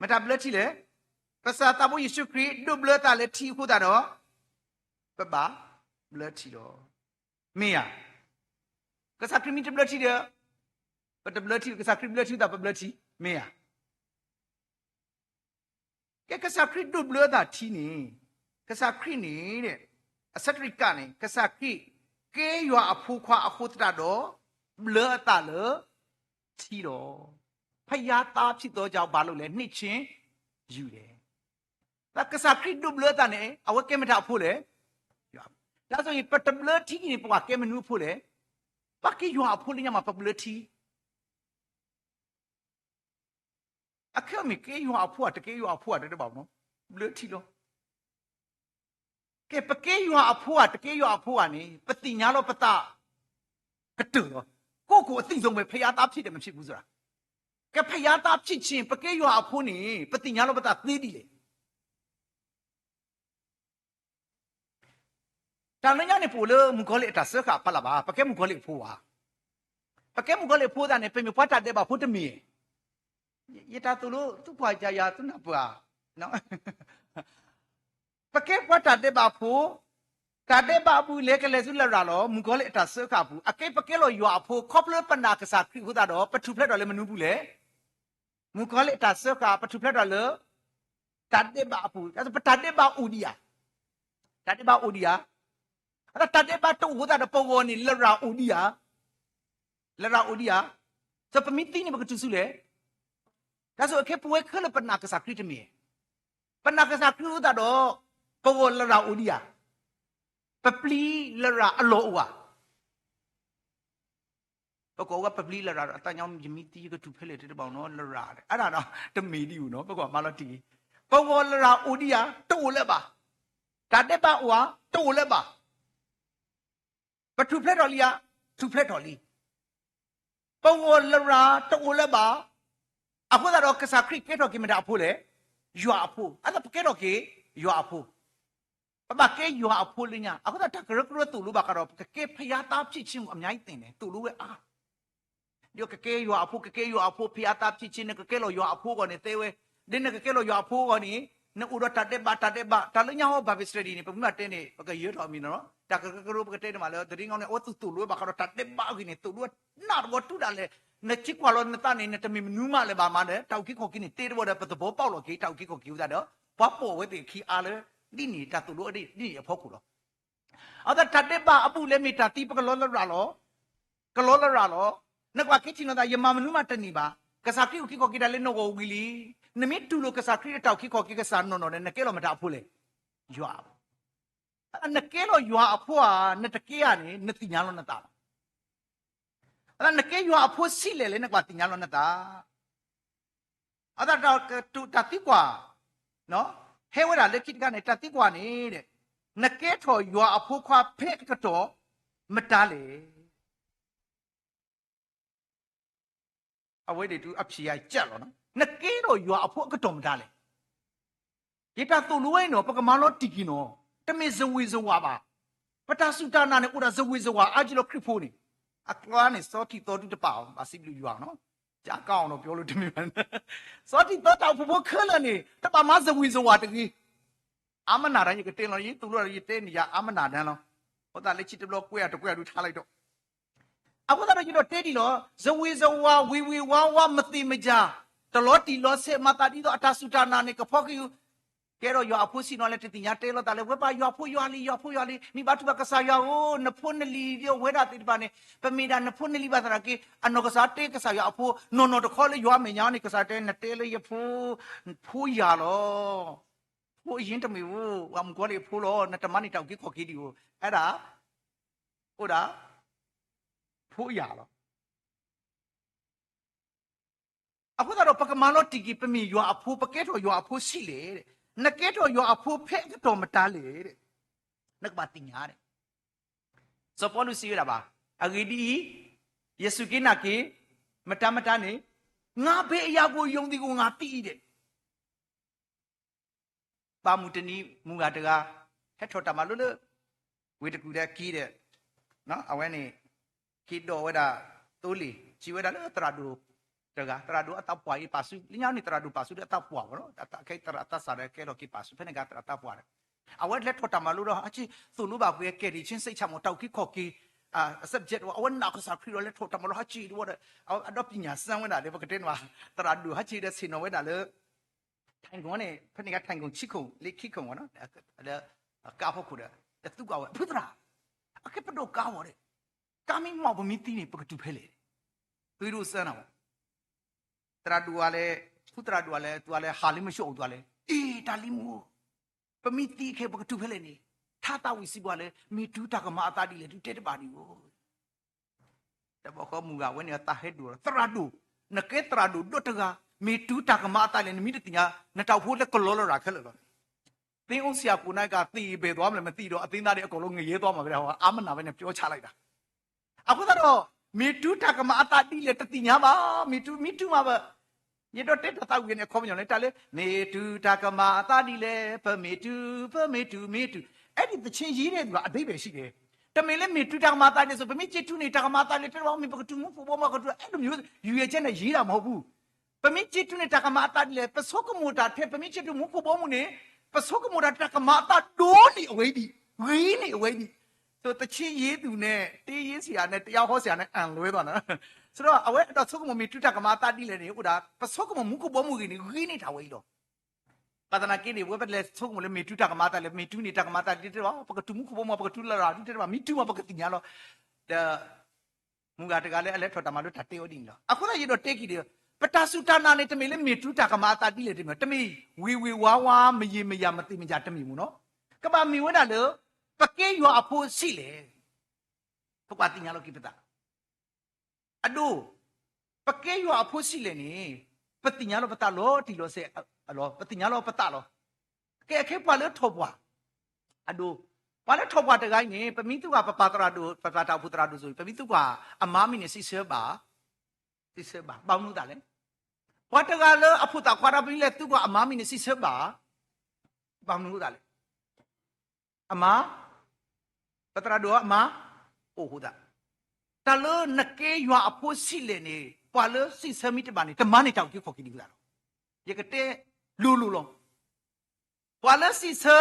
မတၤဘျၢထံလဲၣ်. ကစၢ်သးဘိယ့ၣ်ၡူးခရံာ်ဒိးဘျၢသးလၢထံအဃိသတးဒီး ပဘၣ်ဘျၢထံလီၤ. မ့ၢ်ဧါ. ကစၢ်ခရံာ်မ့ၢ်တဘျၢထံဒီး ပတဘျၢထံ, ကစၢ်ခရံာ်ဘျၢထံသးပဘျၢထံ, မ့ၢ်ဧါ. ကဲကစၢ်ခရံာ်ဒိးဘျၢသးထံန့ၣ်, ကစၢ်ခရံာ်န့ၣ် အဆၢတရံးကၣ်န့ၣ် ကစၢ်ခရံာ်ကဲယွၤအဖိခွါအဃိသတးဒီး ဘျၢအသးလၢထံလီၤ. ဘုရားသားဖြစ်သောကြောင့် ဘာလုပ်လဲ နှစ်ခြင်းယူတယ်. ကစၢ်ခရံာ်ဒိးဘျၢသးန့ၣ် အဝဲကဲမတၤအဖိလဲၣ်. ဒါဆိုရင် ပတဘျၢထံန့ၣ် ပှၤကဲမနုၤအဖိလဲၣ်. ပှၤကဲယွၤအဖိလၢညါမးပဘျၢထံ အခဲအံၤမ့ၢ်ကဲယွၤအဖိဧါ တကဲယွၤအဖိဧါ တတဲဘၣ်နီၤ, ဘျၢထံလီၤ. ကဲ ပကဲယွၤအဖိဧါ တကဲယွၤအဖိဧါန့ၣ် ပသ့ၣ်ညါလီၤပသးကတၢၢ်လီၤ. ကိုယ့်ကိုယ်အသိဆုံးပဲ ဘုရားသားဖြစ်တယ် မဖြစ်ဘူးဆိုတာ. ကဲ ဘုရားသားဖြစ်ခြင်း ပကဲယွၤအဖိန့ၣ် ပသ့ၣ်ညါလီၤပသးသ့ဒ်လဲၣ်. တၢ်လၢညါန့ၣ် ပအိၣ်လၢမုၣ်ကီၤလံၢ်အတၢ်စၢဃာ်အဖီလာ်ဘၣ်, ပကဲမုၣ်ကီၤလံၢ်အဖိဧါ. ပကဲမုၣ်ကီၤလံၢ်အဖိသတးန့ၣ် ပမ့ၢ်ပှၤတၢ်ဒဲးဘးဖိတမ့ၢ်. ယတၢ်သိၣ်လိ သုကွၢ်ယၤယၤသုနၢ်ပၢၢ်ဧါ. ပကဲပှၤတၢ်ဒဲးဘးဖိ, တၢ်ဒဲးဘးအပူၤလဲၤကလဲၤဆူလရာ်လီၤ. မုၣ်ကီၤလံၢ်အတၢ်စၢဃာ်အပူၤ အကဲပကဲလီၤယွၤအဖိ ခီဖျိပနာ်ကစၢ်ခရံာ်အဃိသတးဒီး ပထူၣ်ဖျဲးထီၣ်လၢမနုၤပူၤလဲၣ်. မုၣ်ကီၤလံၢ်အတၢ်စၢဃာ် ပထူၣ်ဖျဲးထီၣ်လၢ တၢ်ဒဲးဘးအပူၤ, ပတၢ်ဒဲးဘးအိၣ်ဒံးဧါ. တၢ်ဒဲးဘးအိၣ်ဒံးဧါ. အတၢ်ဒဲးဘးတအိၣ်အဃိသတးဒီး ပဂီၢ်န့ၣ် လရာ်အိၣ်ဒံးဧါ. လရာ်အိၣ်ဒံးဧါ. ဒီးပမ့ၢ်သံန့ၣ် ပကတုၤဆူလဲၣ်. တၢ်ဆိၣ်အခဲပဝဲခဲလၢာ်ပနာ်ကစၢ်ခရံာ်တမ့ၢ်. ပနာ်ကစၢ်ခရံာ်အဃိသတးဒီး ပဂီၢ်လရာ်အိၣ်ဒံးဧါ. ပပျံၤလရာ်အလီၢ်အိၣ်ဧါ. ပကိးဝဲပပျံၤလရာ်ဒီး အသးညါ ယမ့ၢ်သံယကထူၣ်ဖဲလဲၣ်တဘၣ်နီၤ လရာ် အဲၣ်ဒိး တမ့ၢ်ဒံးဧိၤနီၤ ပကွၢ်မၤလီၤတံၢ်လံ. ပဂီၢ်လရာ်အိၣ်ဒံးဧါ တအိၣ်လၢၤဘၣ်. တၢ်ဒဲးဘးအိၣ်ဧါ တအိၣ်လၢၤဘၣ်. ပထူၣ်ဖျဲးထီၣ်လံဧါ, ထူၣ်ဖျဲးထီၣ်လံ. ပဂီၢ်လရာ်တအိၣ်လၢၤဘၣ်. အဃိသတးဒီးကစၢ်ခရံာ်ကဲထီၣ်က့ၤမတၤအဖိလဲၣ်. ယွၤအဖိ. အသးပကဲထီၣ်က့ၤ ယွၤအဖိ ပဘၣ်ကဲယွၤအဖိလၢညါ. အဃိသတးတၢ်ကရၢကရိသိၣ်လိဘၣ်ဃးဒီး ပကကဲဘုရားသားဖြစ်ခြင်းကို အများကြီးသင်တယ်, သိၣ်လိဝဲအါ. ဒီးကကဲယွၤအဖိ ကကဲယွၤအဖိ ဘုရားသားဖြစ်ခြင်း နကကဲလီၤယွၤအဖိအဂီၢ်န့ၣ် သဲဝဲ, ဒီးနကကဲလီၤယွၤအဖိအဂီၢ်န့ၣ် နအိၣ်ဒီးတၢ်ဒဲးဘး တၢ်ဒဲးဘး တၢ်လၢညါဟီ Bible study န့ၣ် ပမ့ၢ်တဲန့ၣ် ပကယၢထီၣ်အမံၤနီၤ. တၢ်ကရၢကရိပကတဲန့ၣ်မးလၢ တရံးငီန့ၣ် အဝဲသူၣ်သိၣ်လိဝဲဘၣ်ဃးဒီးတၢ်ဒဲးဘးအဂ့ၢ်န့ၣ် သိၣ်လိဝဲနးတဝီတူၢ်ဒၣ်လဲာ်. နက့ၤကွၢ်လီၤနသးန့ၣ် နတမ့ၢ်မနုၤမးလၢၤဘၣ်မးဒီး တၢ်အုၣ်က့ၤခီၣ်က့ၤန့ၣ် တဲတဝီဒီး ပသဘီပာ်လီၤက့ၤ တၢ်အုၣ်က့ၤခီၣ်က့ၤဝဲသတးဒီး ပှၤပိာ်ဝဲသ့ၣ်ခံအါလၢ ဒ်န့ၣ် တၢ်သိၣ်လိဒ်န့ၣ်အဖီခိၣ်လီၤ. အသးတၢ်ဒဲးဘးအဘူးအလဲမ့ၢ်တၢ်သံ ပကလီလရာ်လီၤ. ကလီလရာ်လီၤ. နကဘၣ်က့ၤထံၣ်နီၤသး ယမၤမနုၤမးတန့ၢ်ဘၣ်. ကစၢ်ခရံာ်အိၣ်ခံခီၣ်က့ၤတၢ်လၢနဂီၢ်ဝံၤလံ. နမ့ၢ်တူၢ်လိာ်ကစၢ်ခရံာ်အတၢ်အိၣ်ခံခီၣ်က့ၤကစၢ်နီၢ်နီၢ်ဒီး နကဲလီၤမတၤအဖိလဲၣ်. ယွၤအဖိ. နကဲလီၤယွၤအဖိဧါ, နတကဲဧါန့ၣ် နသ့ၣ်ညါလီၤနသးလီၤ. နကဲယွၤအဖိဆံးလဲၣ်လဲၣ် နကဘၣ်သ့ၣ်ညါလီၤနသး. အသးတၢ်သံကွၢ်, ဟဲဝဲဒၣ်လၢခံတခါန့ၣ် တၢ်သံကွၢ်န့ၣ်, နကဲထီၣ်ယွၤအဖိခွါဖဲအကတီၢ်မတၤလဲၣ်. အဝဲဒၣ်တုၤအဖံးယၤကၢ်လီၤ, နကဲထီၣ်ယွၤအဖိအကတီၢ်မတၤလဲၣ်. ယတၢ်သိၣ်လိဝဲအံၤနီၤ ပကမၤလီၤတံၢ်က့ၤနီၤ, တမ့ၢ်စဝ့ၤစဝၤဘၣ်. ပတၢ်စူၢ်တၢ်နာ်န့ၣ် အိၣ်ဒၣ်စဝ့ၤစဝၤအါက့လီၤခရံာ်ဖိန့ၣ်, အကျါန့ၣ် စီၤထံးသီဒုတပာ်အီၤ ဘၣ်စံးဘျုးယွၤနီၤ, ကၢ်ကၢ်အီၤနီၤ ပျီလိတမ့ၢ်ဘၣ်, စီၤထံးသီတၢ်အိၣ်ဖှိၣ်ဖိခဲလၢာ်န့ၣ် တဘၣ်မၤစဝ့ၤစဝၤတဂ့ၤ. အါမနၤတၢ် ယကတဲလီၤ ယသိၣ်လိဒီး ယတဲန့ၣ်ယၤ အါမနၤတၢ်လီၤ. အဃိသတးလၢခံတဘျီကွဲးအတကွဲးအဒုးထါလၢကဒီး အဃိသတးဒီးယဒိးတဲဒ်လီၤ, စဝ့ၤစဝၤ ဝ့ၤဝ့ၤဝါဝါ မသ့ၣ်မယၤ, တလီၤတံၢ်လီၤဆဲး မၤသးဒ်သိးအတၢ်စူၢ်တၢ်နာ်န့ၣ် ကဖီက့ၤ, ကဲထီၣ်ယွၤအဖိဆံးနီၤလဲၣ် တသ့ၣ်ညါတဲလိာ်သးလၢ ဝဲပှၤယွၤဖိယွၤလံ ယွၤဖိယွၤလံ မ့ၢ်ဘါထုကဖၣ်ကစၢ်ယွၤဧၢ, နဖိနလံၤဒီးဝဲဒၣ်သ့ၣ်တဖၣ်န့ၣ် ပမ့ၢ်ဒၣ်နဖိနလံၤဘၣ်သနာ်က့ အနီၢ်ကစၢ်တဲကစၢ်ယွၤအဖိ နီၢ်နီၢ်တခီလၢယွၤအမဲာ်ညါန့ၣ် ကစၢ်တဲ နတဲလၢယဖိ, ဖိယၤလီၤ. ဖိအယ့ၢ်တမ့ၢ်ဧိၤ, ပှၤမုၣ်ကီၤလံၢ်အဖိလီၤ, နတမၤန့ၢ်တၢ်အုၣ်က့ၤခီၣ်က့ၤဒံးဧိၤ, အဲဒၣ် အိၣ်ဒၣ် ဖိယၤလီၤ. အဃိသတးဒီး ပကမၤလီၤတံၢ်က့ၤ ပမ့ၢ်ယွၤအဖိ ပကဲထီၣ်ယွၤအဖိဆံးလဲၣ်, နကဲထီၣ်ယွၤအဖိဖဲအကတီၢ်မတၤလဲၣ်, နကဘၣ်သ့ၣ်ညါ စီၤပီလူးစံးဝဲဒၣ်ဘၣ်, အဂ့ၢ်ဒ်အံၤ, ယစူၢ်က့ၤနာ်က့ၤ မတၤမတၤန့ၣ်, ငါဘယ်အရာကို ယုံသည်ကို ငါသိ၏ဒီး ဘၣ်မုၢ်တနံၤ မုၢ်ဂၤတဂၤ ဟဲထီၣ်တၢ်မၤလိလၢ ဝ့ၢ်တကူၣ်ဒီးက့ၤဒီး အဝဲန့ၣ် က့ၤဒိးဝဲဒၣ်သိလ့ၣ် စံးဝဲဒၣ်လၢသရၣ်ဒိၣ်တဂၤ, သရၣ်ဒိၣ်အသးပှၢ်အံၤပာ်ဆူ လၢညါန့ၣ် သရၣ်ဒိၣ်ပာ်ဆူဒီးအသးပှၢ်မ့ၢ်နီၤ, အခဲအံၤသရၣ်သးစၢ်ဒီးကဲထီၣ်က့ၤပာ်ဆူ ဖဲန့ၣ်အခါသရၣ်သးပှၢ်ဒီး အဝဲလဲၤထီၣ်တၢ်မၤလိဒီး ဟးက့ၤသိၣ်လိဘၣ်ကွံာ် ကဲဒံး ဆ့ဆ့ဆးမီၤ တၢ်အုၣ်က့ၤခီၣ်က့ၤ subject အဝဲနာ်ကစၢ်ခရံာ်ဒီး လဲၤထီၣ်တၢ်မၤလိဟးက့ၤတဝီဒီး အဒီးပညၣ်စၢ်ဝဲဒၣ်ဒီး ပကတဲန့ၣ်ဘၣ် သရၣ်ဒိၣ်ဟးက့ၤဒီးဆ့ၣ်နီၤဝဲဒၣ်လၢ ထၣ်ကိၣ်န့ၣ် ဖဲန့ၣ်အခါ ထၣ်ကိၣ်ဆံခိၣ် လ့ခံခိၣ်မ့ၢ်နီၤ, လၢကါဖီခိၣ်ဒီး ဒီးသူကဝဲ ဖုသရၣ်, အကဲပဒိၣ်ကါဝဲဒီး ကါမ့ၢ်မီၢ်ပမ့ၢ်သံန့ၣ် ပကတုၤဖဲလဲၣ်, သွံၣ်ဒိၣ်စၢနၤမ့ၢ် သရၣ်ဒိၣ်ဝဲလဲၣ်, ဖုသရၣ်ဒိၣ်ဝဲလဲၣ်, သူဝဲလဲၣ်ဟးလံမ့ၢ်ဆှိၣ်အုးသူဝဲလဲၣ်, အ့ တၢ်လံမူဧၢ, ပမ့ၢ်သံခဲ ပကတုၤဖဲလဲၣ်န့ၣ်, ထါသးဝံၣ်စံးပှၤလၢ မ့ၢ်တုၤတၢ်ကမၤအသးဒ်လဲၣ် ဒုးတဲတဘၣ်ဒံးဧိၤ တဘျီဃီမုၢ်ဂၤဝဲန့ၣ် အသးဟဲဒိၣ်လီၤ, သရၣ်ဒိၣ်, နကဲသရၣ်ဒိၣ်ဒိၣ်တဂၤ, မ့ၢ်တုၤတၢ်ကမၤအသးလဲၣ် နမ့ၢ်တသ့ၣ်ညါ, နတၢ်အိၣ်ဖှိၣ်လၢကလီလရာ်ခဲလၢာ်လီၤ. သ့ၣ်အိၣ်စံးအကိးနကသံၣ်ဘဲၣ်သွါမလဲၣ် မသံၣ်ဒီး အသ့ၣ်သးဒ်အကိးလီၤငရဲၣ်သွါမးဝဲဒၣ် အါမနၤဝဲန့ၣ် ပျီဆးလီၤဒၣ် အဃိသတးဒီး မ့ၢ်တုၤတၢ်ကမၤအသးဒ်လဲၣ် တသ့ၣ်ညါဘၣ်, မ့ၢ်တုၤ မ့ၢ်တုၤမးဘၣ်, ယဒိးတဲတၢ်သးဝံၣ်န့ၣ် အခီပညီလၢတၢ်လၢ မ့ၢ်တုၤတၢ်ကမၤအသးဒ်လဲၣ် ပမ့ၢ်တုၤ ပမ့ၢ်တုၤ မ့ၢ်တုၤ, အဲဒီသီချင်းရေးတဲ့သူက အဓိပ္ပာယ်ရှိတယ်, တမ့ၢ်လၢမ့ၢ်တုၤတၢ်ကမၤအသးဒ်လဲၣ်ဆို ပမ့ၢ်စ့ၢ်တုၤန့ၣ် တၢ်ကမၤအသးဒ်လဲၣ် တဲဘၣ် မ့ၢ်ပကတုၤမူခိၣ်ဘီမုၢ် ပကတုၤ အဲလိုမျိုး ရည်ရွယ်ချက်နဲ့ ရေးတာမဟုတ်ဘူး. ပမ့ၢ်စ့ၢ်တုၤန့ၣ် တၢ်ကမၤအသးဒ်လဲၣ် ပဆိကမိၣ်တၢ်ထဲ ပမ့ၢ်စ့ၢ်တုၤမူခိၣ်ဘီမုၢ်န့ၣ် ပဆိကမိၣ်တၢ်ထဲ တၢ်ကမၤအသးဒိၣ်န့ၢ်အဝဲဒံး ဂ့ၤန့ၢ်အဝဲဒံး, ဆို သီချင်းရေးသူနဲ့ တေးရေးဆရာနဲ့ တရားဟောဆရာနဲ့ အံလွဲသွားတာ, ဆိုတော့ အဝဲအတၢ်ဆိကမိၣ် မ့ၢ်တုၤတၢ်ကမၤအသးဒ်လဲၣ်န့ၣ် အိၣ်ဒၣ် ပဆိကမိၣ်မူခိၣ်ဘီမုၢ်ဂ့ၤန့ၣ် ဂ့ၤန့ၢ်တၢ်ဝဲအံၤလီၤ. ဘၣ်သနာ်က့န့ၣ် ပဝဲပလဲၤဆိကမိၣ်လၢ မ့ၢ်တုၤတၢ်ကမၤအသးလဲၣ် မ့ၢ်တုၤန့ၣ် တၢ်ကမၤအသးဒ်လဲၣ်တဲဘၣ် ပကတုၤမူခိၣ်ဘီမုၢ် ပကတုၤလရာ်ဒ်လဲၣ်တဲဘၣ် မ့ၢ်တုၤမး ပကသ့ၣ်ညါလီၤ. ဒီး မုၢ်ဂၤတဂၤလၢအလဲၤထီၣ်တၢ်မၤလိတၢ်တဲဝဲဒ်န့ၣ်လီၤ. အဃိသတးယဒိးတဲက့ၤဒီး ပတၢ်စူၢ်တၢ်နာ်န့ၣ် တမ့ၢ်လၢမ့ၢ်တုၤတၢ်ကမၤအသးဒ်လဲၣ်တမ့ၢ် တမ့ၢ်ဝ့ၤဝ့ၤဝါဝါ မယံၤမယၤ မသ့ၣ်မယၤတမ့ၢ်မ့ၢ်နီၤ. ကဘၣ်မ့ၢ်ဝဲဒၣ်လၢ ပကဲယွၤအဖိဆံးလဲၣ်. ပကွၢ်သ့ၣ်ညါလီၤက့ၤပသး အဒိ ပကဲယွၤအဖိဆံးလဲၣ်န့ၣ် ပသ့ၣ်ညါလီၤပသးလီၤတံၢ်လီၤဆဲးလီၤ ပသ့ၣ်ညါလီၤပသးလီၤ. ကဲအခဲပှၤလၢထီၣ်ပှၢ် အဒိ ပှၤလၢထီၣ်ပှၢ်တဂၤအံၤန့ၣ် ပမ့ၢ်သူၣ်ကွၢ်ပပၢ်သရၣ်ဒိၣ် ပပၢ်တၢ်အိၣ်ဖှိၣ်သရၣ်ဒိၣ်စိၤ ပမ့ၢ်သူၣ်ကွၢ်အမါမံၤန့ၣ် စံးဆၢဘၣ် စံးဆၢဘၣ် ဘၣ်မနုၤသးလဲၣ်. ပှၤတဂၤလၢအဖိသၣ်ခွါတၢ် ပမ့ၢ်လဲၤသူၣ်ကွၢ်အမါမံၤန့ၣ် စံးဆၢဘၣ် ဘၣ်မနုၤသးလဲၣ်. အမါ ပသရၣ်ဒိၣ်အမါ အိၣ်ဃိသး တၢ်လၢနကဲယွၤအဖိဆံးလဲၣ်န့ၣ် ပှၤလၢစံးဆၢမ့ၢ်တဘၣ်န့ၣ် တမၤန့ၢ်တၢ်အုၣ်က့ၤခီၣ်က့ၤဒံးဝဲသးလီၤ. ယကတဲလိၤလိၤလီၤ. ပှၤလၢစံးဆၢ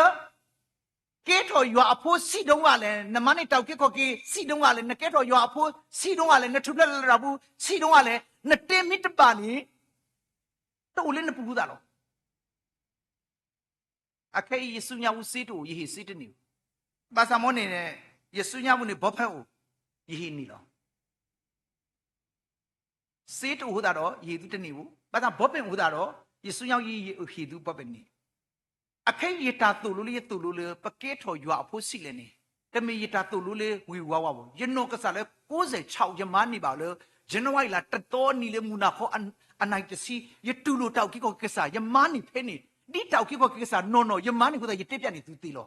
ကဲထီၣ်ယွၤအဖိဆံးဒိၣ်ဂၤလဲၣ်, နမၤန့ၢ်တၢ်အုၣ်က့ၤခီၣ်က့ၤဆံးဒိၣ်ဂၤလဲၣ်, နကဲထီၣ်ယွၤအဖိဆံးဒိၣ်ဂၤလဲၣ်, နထူၣ်ဖျဲးလရာ်ပူၤဆံးဒိၣ်ဂၤလဲၣ်, နတဲမ့ၢ်တဘၣ်န့ၣ် တအိၣ်လၢနပူၤသးလီၤ. အခဲအံၤယစူညါအူစ့တအိၣ်, ယဟ့ၣ်စ့တန့ၢ်. ဘၣ်ဆၣ်မ့ၢ်န့ၣ် ယဆူညါပူၤန့ၣ် ဘီဖဲအိၣ်, ယဟ့ၣ်န့ၢ်လီၤ. စ့တအိၣ်အဃိသတးဒီး ယဟ့ၣ်သုတန့ၢ်ဧိၤ, ဘၣ်ဆၣ်ဘီဖဲအိၣ်အဃိသတးဒီး ယဆူညါ ယဟ့ၣ်သုဘီဖဲန့ၣ်. အခဲအံၤယတၢ်သိၣ်လိလၢယသိၣ်လိလၢ ပကဲထီၣ်ယွၤအဖိဆံးလဲၣ်န့ၣ်, တမ့ၢ်ယတၢ်သိၣ်လိလၢဝ့ၤဝါဝါဘၣ်. ယနီၢ်ကစၢ်လၢကိးစဲၣ်ဆၣ် ယမၤန့ၢ်ဘၣ်လၢ ယနူၤအံၤ လၢတသီနံၤလၢမုၢ်နၤခီ အနံၤတဆံ, ယတူၢ်လိာ်တၢ်အုၣ်က့ၤခီၣ်က့ၤကစၢ်, ယမၤန့ၢ်ဖဲန့ၣ်, ဒ်တၢ်အုၣ်က့ၤခီၣ်က့ၤကစၢ်နီၢ်နီၢ် ယမၤန့ၢ်အဃိသတး ယတဲဖျါန့ၢ်သုသ့လီၤ.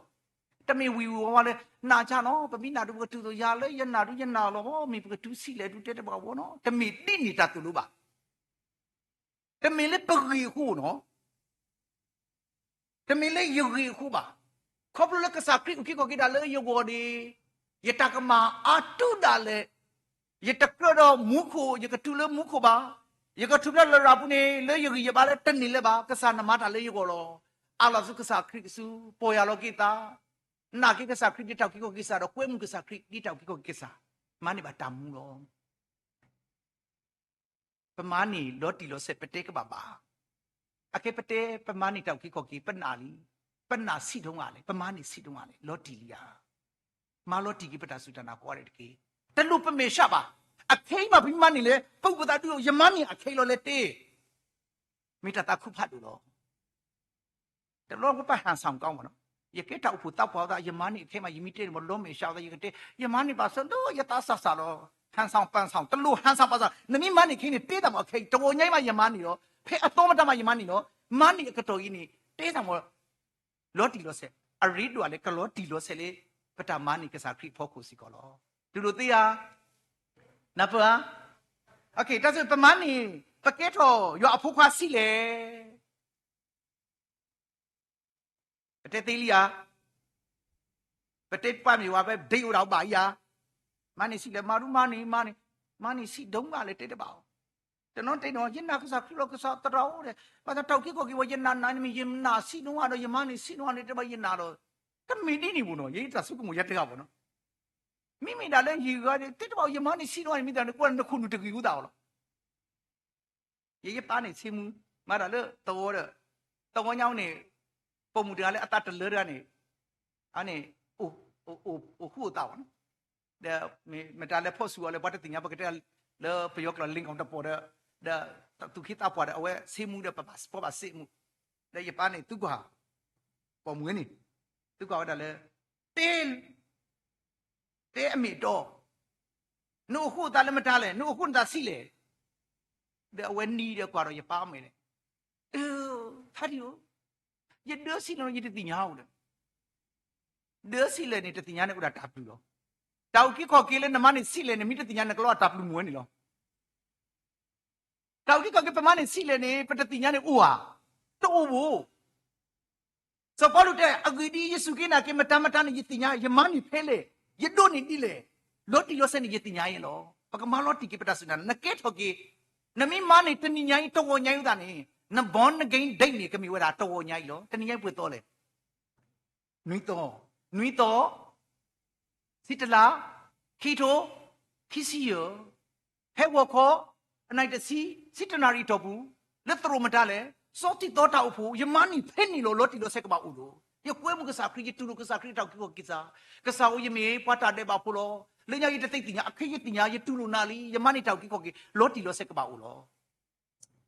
တမ့ၢ်ဝ့ၤဝါဝါလၢ နးဆါနီၤ, ပမ့ၢ်နးဒုး ပကတူၢ်လိာ်ယၤလၢယနးဒုးယနးလီၤ, မ့ၢ်ပကတူၢ်ဆံးလဲၣ်ဒုး တဲတဘၣ်ဝဲနီၤ, တမ့ၢ်ဒ်န့ၣ်တၢ်သိၣ်လိဘၣ်. တမ့ၢ်လၢပဂ့ၢ်အဃိနီၤ, တမ့ၢ်လၢယဂ့ၢ်အဃိဘၣ်. ခီဖျိလၢကစၢ်ခရံာ်အုၣ်က့ၤခီၣ်က့ၤဒၣ်လၢယဂီၢ်န့ၣ်, ယတၢ်ကမၣ်အါတူၢ်ဒၣ်လဲာ်, ယတကြၢးဒီးမူခိၣ်, ယကတုၤလၢမူခိၣ်ဘၣ်. ယကထူၣ်ဖျဲးလရာ်ပူၤန့ၣ် လၢယဂံၢ်ယဘါလၢတန့ၢ်လၢၤဘၣ်. ကစၢ်နမၤတၢ်လၢယဂီၢ်လီၤ. အၢၣ်လီၤဆူကစၢ်ခရံာ်အစု, ပီၢ်ယၢ်လီၤက့ၤသး, နာ်က့ၤကစၢ်ခရံာ်ဒ်တၢ်အုၣ်က့ၤခီၣ်က့ၤကစၢ်ဒီး ကွဲမုာ်ကစၢ်ခရံာ်ဒ်တၢ်အုၣ်က့ၤခီၣ်က့ၤကစၢ်, မၤန့ၢ်ဘၣ်တၢ်မူလီၤ. ပမၤန့ၢ်လီၤတံၢ်လီၤဆဲး ပတဲကဘၣ်ဘၣ်. အခဲပတဲ ပမၤန့ၢ်တၢ်အုၣ်က့ၤခီၣ်က့ၤ ပနာ်လံ, ပနာ်ဆံးဒိၣ်မးလဲၣ်, ပမၤန့ၢ်ဆံးဒိၣ်မးလဲၣ်, လီၤတံၢ်လံဧါ. မၤလီၤတံၢ်က့ၤပတၢ်စူၢ်တၢ်နာ်ကိးဂၤဒဲးတက့ၢ်. တလိၣ်ပမဲာ်ဆှးဘၣ်. အခဲအံၤမးပမၤန့ၢ်လဲၣ်, ပအိၣ်ပသးဒုး ယမၤန့ၢ်အခဲအံၤလီၤလဲၣ်တဲ, မ့ၢ်တၢ်သးခုဖးဒိၣ်လီၤ. တဘျီပဟန်ဆောင်ကောင်းပေါ့နော်, ယကဲတၢ်အိၣ်ဖှိၣ်သးပှၢ်အသး ယမၤန့ၢ်အခဲမး ယမ့ၢ်တဲန့ၣ် မ့ၢ်လီၤမဲာ်ဆှးအသး ယကတဲ ယမၤန့ၢ်ဘၣ်ဆၢဒီး ယသးစၢ်စၢ်လီၤ. ဟန်ဆောင်ပန်ဆောင်, တလိၣ်ဟန်ဆောင်ပန်ဆောင်, နမ့ၢ်မၤန့ၢ်ခဲအံၤန့ၣ် တဲသးမး အခဲအံၤ တဂီၤညါအံၤမး ယမၤန့ၢ်လီၤ. ဖဲအသီမတၤမး ယမၤန့ၢ်လီၤ. မၤန့ၢ်အကတီၢ်အံၤန့ၣ် တဲသးမး လီၤတံၢ်လီၤဆဲး, အရ့ဒိၣ်လဲၣ် ကလီၤတံၢ်လီၤဆဲးလၢ ပတၢ်မၤန့ၢ်ကစၢ်ခရံာ်အဖီခိၣ်စ့ၢ်ကီးလီၤ. တူၢ်လိာ်သ့ဧါ. နၢ်ပၢၢ်ဧါ. တၢ်စံး ပမၤန့ၢ် ပကဲထီၣ်ယွၤအဖိခွါဆံးလဲၣ်. ပတဲသ့လံဧါ. ပတဲပှၢ်မ့ၢ်ဝဲ ပဒ့အိၣ်ဒၣ်အိၣ်ဘၣ်အံၤဧါ. မၤန့ၢ်ဆံးလဲၣ်, မၤဒူမၤန့ၢ် မၤန့ၢ်, မၤန့ၢ်ဆံးဒိၣ်မးလဲၣ် တဲတဘၣ်အီၤ. တနီၤတဲနီၤ ယနာ်ကစၢ်ခရံာ်လီၤ ကစၢ်သရၣ်အိၣ်ဒီး ဘၣ်ဆၣ်တၢ်အုၣ်က့ၤခီၣ်က့ၤဝဲ ယနာ်နာ်န့ၣ်မ့ၢ် ယနာ်ဆံးဒိၣ်မးဒီး ယမၤန့ၢ်ဆံးဒိၣ်မးန့ၣ် တဲဘၣ်ယနာ်ဒီး တမ့ၢ်ဒ်န့ၣ်ဘၣ်နီၤ, ယတၢ်ဆိကမိၣ်ယဲတဂၤဘၣ်နီၤ. မ့မ့ၢ်ဒၣ်လၢယဂၤန့ၣ် တဲတဘၣ်အီၤ ယမၤန့ၢ်ဆံးဒိၣ်မးန့ၣ် မ့ၢ်တၢ်န့ၣ် ကွၢ်နခိၣ်နူာ်တဂ့ၤဝဲသးအီၤလီၤ. ယ ယပၢ်န့ၣ်ဆ့မူ မၤတၢ်လၢသဝီဒီး သဝီညါန့ၣ် ပိာ်မုၣ်တဂၤလၢအသးတလၢတဂၤန့ၣ် အန့ၣ် အိၣ်ဃူအိၣ်သးဘၣ်နီၤ. ဒီးမ့ၢ်မတၤလဲၤဖီၣ်ဆူၣ်အီၤလဲၣ် ပှၤတသ့ၣ်ညါ ပကတဲလၢပယီၤကျိာ် လ့ၣ်ကီၢ်တပီၤဒီး ဒီးသူၣ်က့သးပှၢ်ဒီး အဝဲဆ့မူဒီး ပဘၣ်စ့မူ ဒီးယပၢ်န့ၣ်သုကွၢ် ပိာ်မုၣ်န့ၣ် သုကွၢ်ဝဲဒၣ်လၢ တဲ တဲအမ့ၢ်အတီ နအိၣ်ဃူအိၣ်သးလၢမတၤလဲၣ်, နအိၣ်ဃူနသးဆံးလဲၣ်. ဒီးအဝဲနံၤဒီးကွၢ်ဒီးယပၢ်အမဲာ်လဲၣ်, ဖါတံၢ်ဧၢ, ယဒၢဆံးလဲၣ် ယတသ့ၣ်ညါဧိၤဒီး, ဒၢဆံးလဲၣ်န့ၣ် တသ့ၣ်ညါန့ၣ်အိၣ်ဒၣ်တၢ်ပျုၤလီၤ. တၢ်အုၣ်က့ၤခီၣ်က့ၤလၢနမၤန့ၢ်ဆံးလဲၣ်န့ၣ် မ့ၢ်တသ့ၣ်ညါန့ၣ် ကလီတၢ်ပျုၤမ့ၢ်ဝဲန့ၣ်လီၤ. တၢ်အုၣ်က့ၤခီၣ်က့ၤပမၤန့ၢ်ဆံးလဲၣ်န့ၣ် ပတသ့ၣ်ညါန့ၣ်အိၣ်ဧါ, တအိၣ်ဘၣ်. စီၤပီလူးတဲ အဂ့ၢ်ဒ်အံၤ ယစူၢ်က့ၤနာ်က့ၤ မတၤမတၤန့ၣ် ယသ့ၣ်ညါ, ယမၤန့ၢ်ဖဲလဲၣ်, ယဒိးန့ၢ်ဒ်လဲၣ်, လီၤတံၢ်လီၤဆဲးန့ၣ် ယသ့ၣ်ညါယဲလီၤ. ပကမၤလီၤတံၢ်က့ၤပတၢ်စူၢ်တၢ်နာ်, နကဲထီၣ်က့ၤ, နမ့ၢ်မၤန့ၢ်တနံၤညါအံၤ တဂီၤညါအံၤသတးန့ၣ် န born again day န့ၣ် ကမ့ၢ်ဝဲဒၣ်တဂီၤညါအံၤလီၤ. တနံၤညါအံၤပှဲၤသီလဲၣ် နွံသီ, နွံသီ, ဆံတလါ, ခံထိ, ခံဆံယဲၢ်, ဖဲဂီၤခီ, အနံၤတဆံ, ဆံတနၣ်ရံၣ်အတီၢ်ပူၤ, လၢသရိာ်မတၤလဲၣ်, စီၤတံၢ်သီတၢ်အိၣ်ဖှိၣ်, ယမၤန့ၢ်ဖဲန့ၣ်လီၤ, လီၤတံၢ်လီၤဆဲးကဘၣ်အိၣ်လီၤ. ယကွဲမုာ်ကစၢ်ခရံာ်, ယတူၢ်လိာ်ကစၢ်ခရံာ်တၢ်အုၣ်က့ၤခီၣ်က့ၤကစၢ်, ကစၢ်ဧၢ ယမ့ၢ်ပှၤတၢ်ဒဲးဘးဖိလီၤ. လၢညါယတသ့ၣ်ညါ, အခဲယသ့ၣ်ညါ, ယတူၢ်လိာ်နၤလံ, ယမၤန့ၢ်တၢ်အုၣ်က့ၤခီၣ်က့ၤ, လီၤတံၢ်လီၤဆဲးကဘၣ်အိၣ်လီၤ.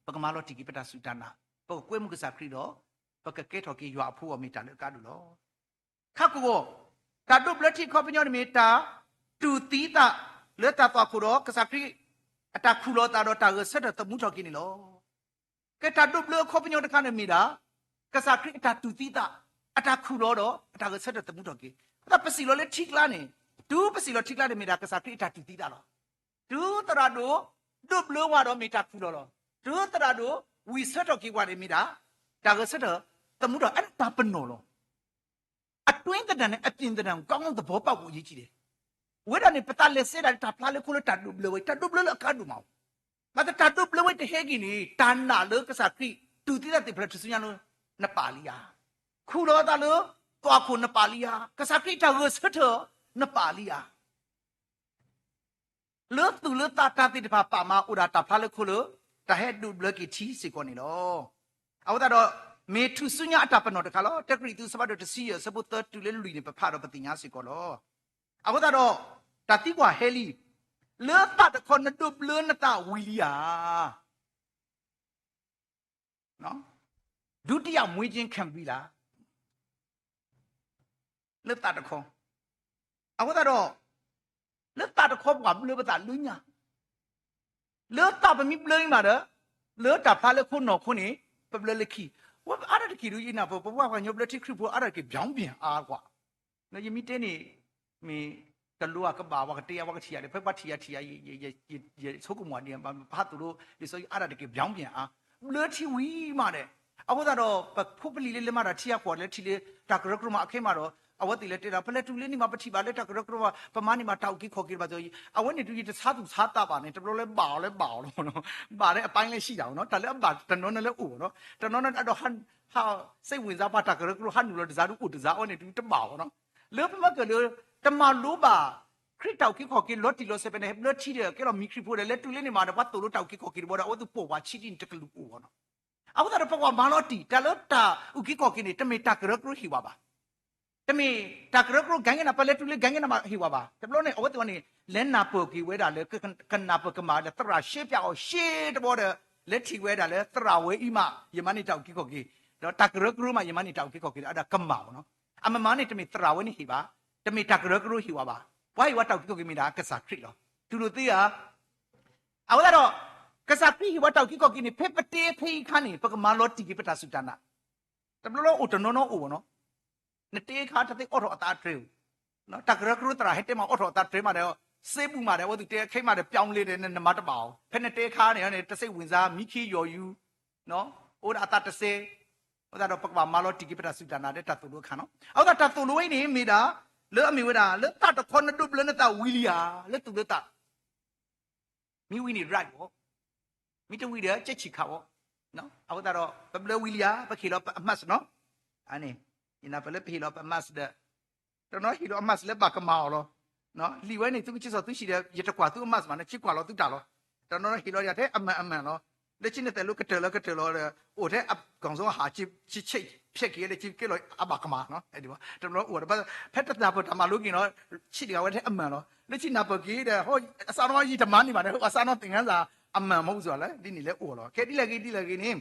ပကမၤလီၤတံၢ်က့ၤပတၢ်စူၢ်တၢ်နာ်, ပကကွဲမုာ်ကစၢ်ခရံာ်ဒီး ပကကဲထီၣ်က့ၤယွၤအဖိအဂီၢ် မ့ၢ်တၢ်လၢအကါဒိၣ်လီၤ. ခါကဝီၤ, တၢ်ဒိးဘျၢထံအခီပညီန့ၣ်မ့ၢ် တၢ်တူၢ်သံသးလၢတၢ်သွၣ်ခိၣ်ဒီး ကစၢ်ခရံာ်အတၢ်ခူၣ်လီၤသးဒီးတၢ်ဂဲၤဆၢထၢၣ်သမူထီၣ်က့ၤန့ၣ်လီၤ. ကဲတၢ်ဒိးဘျၢအခီပညီတခါန့ၣ်မ့ၢ်ဒၣ် ကစၢ်ခရံာ်အတၢ်တူၢ်သံသး, အတၢ်ခူၣ်လီၤဒီး အတၢ်ဂဲၤဆၢထၢၣ်သမူထီၣ်က့ၤ. အဃိသတးပစံးလီၤလၢထံကျါန့ၣ်, တုၤပစံးလီၤထံကျါန့ၣ်မ့ၢ်ဒၣ် ကစၢ်ခရံာ်အတၢ်တူၢ်သံသးလီၤ. တုၤသရၣ်ဒိၣ် ဒိးဘျၢဝဲဒီးမ့ၢ်တၢ်ခူၣ်လီၤလီၤ. တုၤသရၣ်ဒိၣ် ဝံၢ်ဆၢထီၣ်က့ၤပှၤန့ၣ်မ့ၢ်ဒၣ် တၢ်ဂဲၤဆၢထၢၣ်သမူထီၣ်, အဲၣ်ဒိးတၢ်ပနီၣ်လီၤ. အတွင်းသဏ္ဍာန်နဲ့ အပြင်သဏ္ဍာန်ကို ကောင်းကောင်းသဘောပေါက်ဖို့ အရေးကြီးတယ်. အဝဲဒၣ်န့ၣ် ပသးလဲၤစဲဒၣ်လၢတၢ်ဖျါလၢခိလၢတၢ်ဒိးဘျၢဝဲ, တၢ်ဒိးဘျၢလၢအကါဒိၣ်မး, ဘၣ်ဆၣ်တၢ်ဒိးဘျၢဝဲတဟဲက့ၤန့ၣ် တၢ်နာ်လၢကစၢ်ခရံာ် တူၢ်သံသးသ့ၣ်ဖျၢၣ်ထူၣ်စုညါလၢ နပာ်လံဧါ. ခူၣ်လီၤသးလၢ သွၣ်ခိၣ်နပာ်လံဧါ. ကစၢ်ခရံာ်တၢ်ဂဲၤဆၢထၢၣ် နပာ်လံဧါ. လၢသူၣ်လၢသးတၢ်သ့ၣ်တဖၣ်ပာ်မၤ အိၣ်ဒၣ်တၢ်ဖျါလၢခိလၢ တၢ်ဟဲဒိးဘျၢက့ၤထံစ့ၢ်ကီးန့ၣ်လီၤ. အဃိသတးဒီး မ့ၢ်ထူၣ်စုညါအတၢ်ပနီၣ်တခါလီၤ. တၢကရံၣ်သူး အဆၢဖးဒိၣ်တဆံယဲၢ် အဆၢဖိသၢတုၤလၢလွံၢ်န့ၣ် ပဖးဒီးပသ့ၣ်ညါစ့ၢ်ကီးလီၤ. အဃိသတးဒီး တၢ်သံကွၢ်ဟဲလံ, လၢသးတခီနဒိးဘျၢနသးဝံၤလံဧါ. ဒုတိယ မွေးခြင်းခံပြီလား, လၢသးတခီ. အဃိသတးဒီး လၢသးတခီပှၤဘျၢပသးလၢညါ, လၢသးပမ့ၢ်ဘျၢမးဒီး လၢတၢ်ဖျါလၢခိနီၢ်ခိန့ၣ် ပဘျၢလၢခံ. ဝဲအါတက့ၢ်ဒုးယနၢ်ပၢၢ် ပပှၤကညီဘျၢထံခရံာ်ဖိအါတက့ၢ် ပြောင်းပြန်အါကွၢ်. ယမ့ၢ်တဲန့ၣ် မ့ၢ်တလိၣ်အကဘၣ် ပှၤကတဲယၤ ပှၤကထံၣ်ယၤဒီး ဖဲပှၤထံၣ်ယၤထံၣ်ယၤ ယဆိကမိၣ်ဒ် ပဟးသိၣ်လိ ဒ်သိးအါတက့ၢ် ပြောင်းပြန်အါ, ဘျၢထံဝံၤမးဒီး. အဃိသတးဒီး ပဖိပလံၤလၢလဲၤမၤတၢ်ထံအကွီၢ်လၢထံၣ်လၢ တၢ်ကရၢကရိမးအခဲမးဒီး အဝဲသ့ၣ်လဲၤတဲဒၣ် ပလဲၤတုၤလၢန့ၣ်မး ပထံၣ်ဘၣ်လၢတၢ်ကရၢကရိမး ပမၤန့ၢ်မးတၢ်အုၣ်က့ၤခီၣ်က့ၤတဘၣ်သိး အဝဲန့ၣ်တုၤယတဆါသူၣ်ဆါသးဘၣ်န့ၣ် တဘျီလၢဘၣ်အီၤလၢဘၣ်အီၤလီၤ. ဘၣ်လၢအပိုင်းလဲၣ်ဆံးတၢ်နီၤ တၢ်လၢအဘၣ်တနီၤနီၤလၢအိၣ်နီၤ တနီၤနီၤဒီး ဟး စိတ်ဝင်စား ပှၤတၢ်ကရၢကရိဟးနုာ်လီၤတစါဒုးအိၣ်တစါအဝဲန့ၣ်တုၤတဘၣ်အီၤနီၤ. လၢပမ့ၢ်ကၢၢ်လၢ တမၤလိဘၣ် ခရံာ်တၢ်အုၣ်က့ၤခီၣ်က့ၤလီၤတံၢ်လီၤဆဲးဖဲန့ၣ် ဟဲဘျၢထံဒီး ကဲလီၤမံခရံာ်ဖိဒီး လဲၤတုၤလၢန့ၣ်မးဒီး ပှၤသိၣ်လိတၢ်အုၣ်က့ၤခီၣ်က့ၤတဘျီဒီး အဝဲသ့ၣ်ပိာ်ပှၤဆံးဒ်န့ၣ်တကလုာ်အိၣ်ဘၣ်နီၤ. အဃိသတးဒီး ပကွၢ်မၤလီၤတံၢ် တၢ်လၢတၢ်အုၣ်က့ၤခီၣ်က့ၤန့ၣ် တမ့ၢ်တၢ်ကရၢကရိဟ့ၣ်ဝဲဘၣ်. တမ့ၢ်တၢ်ကရၢကရိ ကဟဲက့ၤနၤ ပလဲၤတုၤလၢကဟဲက့ၤနၤမးဟ့ၣ်ဝဲဘၣ်. တဘျီန့ၣ် အဝဲသ့ၣ်ဝဲန့ၣ် လဲၤနၢ်ပၢၢ်က့ၤဝဲဒၣ်လၢ ကနၢ်ပၢၢ်ကမၣ်ဒီး သရၣ်ရှဲပၠးအီၤရှဲတဘျီဒီး လဲၤထံၣ်ဝဲဒၣ်လၢသရၣ်ဝဲအံၤမး ယမၤန့ၢ်တၢ်အုၣ်က့ၤခီၣ်က့ၤ ဒီးတၢ်ကရၢကရိမး ယမၤန့ၢ်တၢ်အုၣ်က့ၤခီၣ်က့ၤဒီး အဒီးကမၣ်ဘၣ်နီၤ. အမမၤန့ၣ် တမ့ၢ်သရၣ်ဝဲန့ၣ်ဟ့ၣ်ဘၣ်, တမ့ၢ်တၢ်ကရၢကရိဟ့ၣ်ဝဲဘၣ်. ပှၤဟ့ၣ်ဝဲတၢ်အုၣ်က့ၤခီၣ်က့ၤမ့ၢ်ဒၣ်ကစၢ်ခရံာ်လီၤ. တူၢ်လိာ်သ့ဧါ. အဃိသတးဒီး ကစၢ်ခရံာ်ဟ့ၣ်ဝဲတၢ်အုၣ်က့ၤခီၣ်က့ၤန့ၣ် ဖဲပတဲဖဲအံၤအခါန့ၣ် ပကမၤလီၤတံၢ်က့ၤပတၢ်စူၢ်တၢ်နာ်. တဘျီလၢအိၣ်တနီၤနီၤအိၣ်ဘၣ်နီၤ. နတဲခါတသ့အီၣ်ထီၣ်အသးတြဲၤဧိၤ, တၢ်ကရၢကရိသရၣ်ဟဲတဲမးအီၣ်ထီၣ်အသးတြဲၤမးဒီး စ့ဘူးမးဒီး အဝဲသ့ၣ်တဲခဲမးဒီး ပြောင်းလဲ ဒီး နမၤတဘၣ်အီၤ ဖဲနတဲခါန့ၣ် တစိတ်ဝင်စား မံခ့ယီၢ်ယူၤ အိၣ်ဒၣ်အသးတစဲး. အဃိသတးဒီး ပကဘၣ်မၤလီၤတံၢ်က့ၤပတၢ်စူၢ်တၢ်နာ်ဒီးတၢ်သိၣ်လိအခါနီၤ. အဃိသတး တၢ်သိၣ်လိဝဲအံၤန့ၣ် မ့ၢ်ဒၣ် လၢအမ့ၢ်ဝဲဒၣ် လၢသးတခီနဒိးဘျၢနသးဝံၤလံဧါ, လၢသူၣ်လၢသး မ့ၢ်ဝံၤန့ၣ် right ဘၣ်, မ့ၢ်တဝံၤဒီး ကဲဆံးခးဘၣ်. အဃိသတးဒီး ပဘျၢဝံၤလံဧါ, ပကဟ့ၣ်လီၤပ mask နီၤ. အန့ၣ် ယနၢ်ပၢၢ်လၢပဟ့ၣ်လီၤပ mask ဒီး တနီၤဟ့ၣ်လီၤအ mask လၢဘၣ်ကမၣ်အီၤလီၤ. လံာ်ဝဲန့ၣ် သုကစံးစီၣ်သုဆံးဒီး ယတကွၢ်သုအ mask မးနီၤ, ကကွၢ်လီၤသုတၢ်လီၤ. တနီၤဟ့ၣ်လီၤယၤထဲအမၤအမၤလီၤ. လၢခံနသဲးလိကတၢၢ်လီၤကတၢၢ်လီၤဒီး အိၣ်ထဲအ ကီၢ်စီဟး ဆံးဆံးဖျဲးက့ၤလၢခံကဲလီၤအဘၣ်ကမၣ်နီၤ. တနီၤအိၣ်ဒီး ဖဲတနၢ်ပၢၢ်တၢ်မၤလိက့ၤနီၤ, ဆံးတဂၤဝဲထဲအမၤလီၤ. လၢခံနၢ်ပၢၢ်က့ၤဒီး အစးနီၣ်ယံာ်တမၤန့ၢ်ဘၣ်ဒီး အစးနီၣ်သ့ၣ်ညါစၢ် အမၤမ့ၢ်ဝံၤစ့ၢ်လၢ ဒ်န့ၣ်လၢအိၣ်လီၤ. ခဲဒ်လဲၣ်ဂ့ၤဒ်လဲၣ်ဂ့ၤန့ၣ်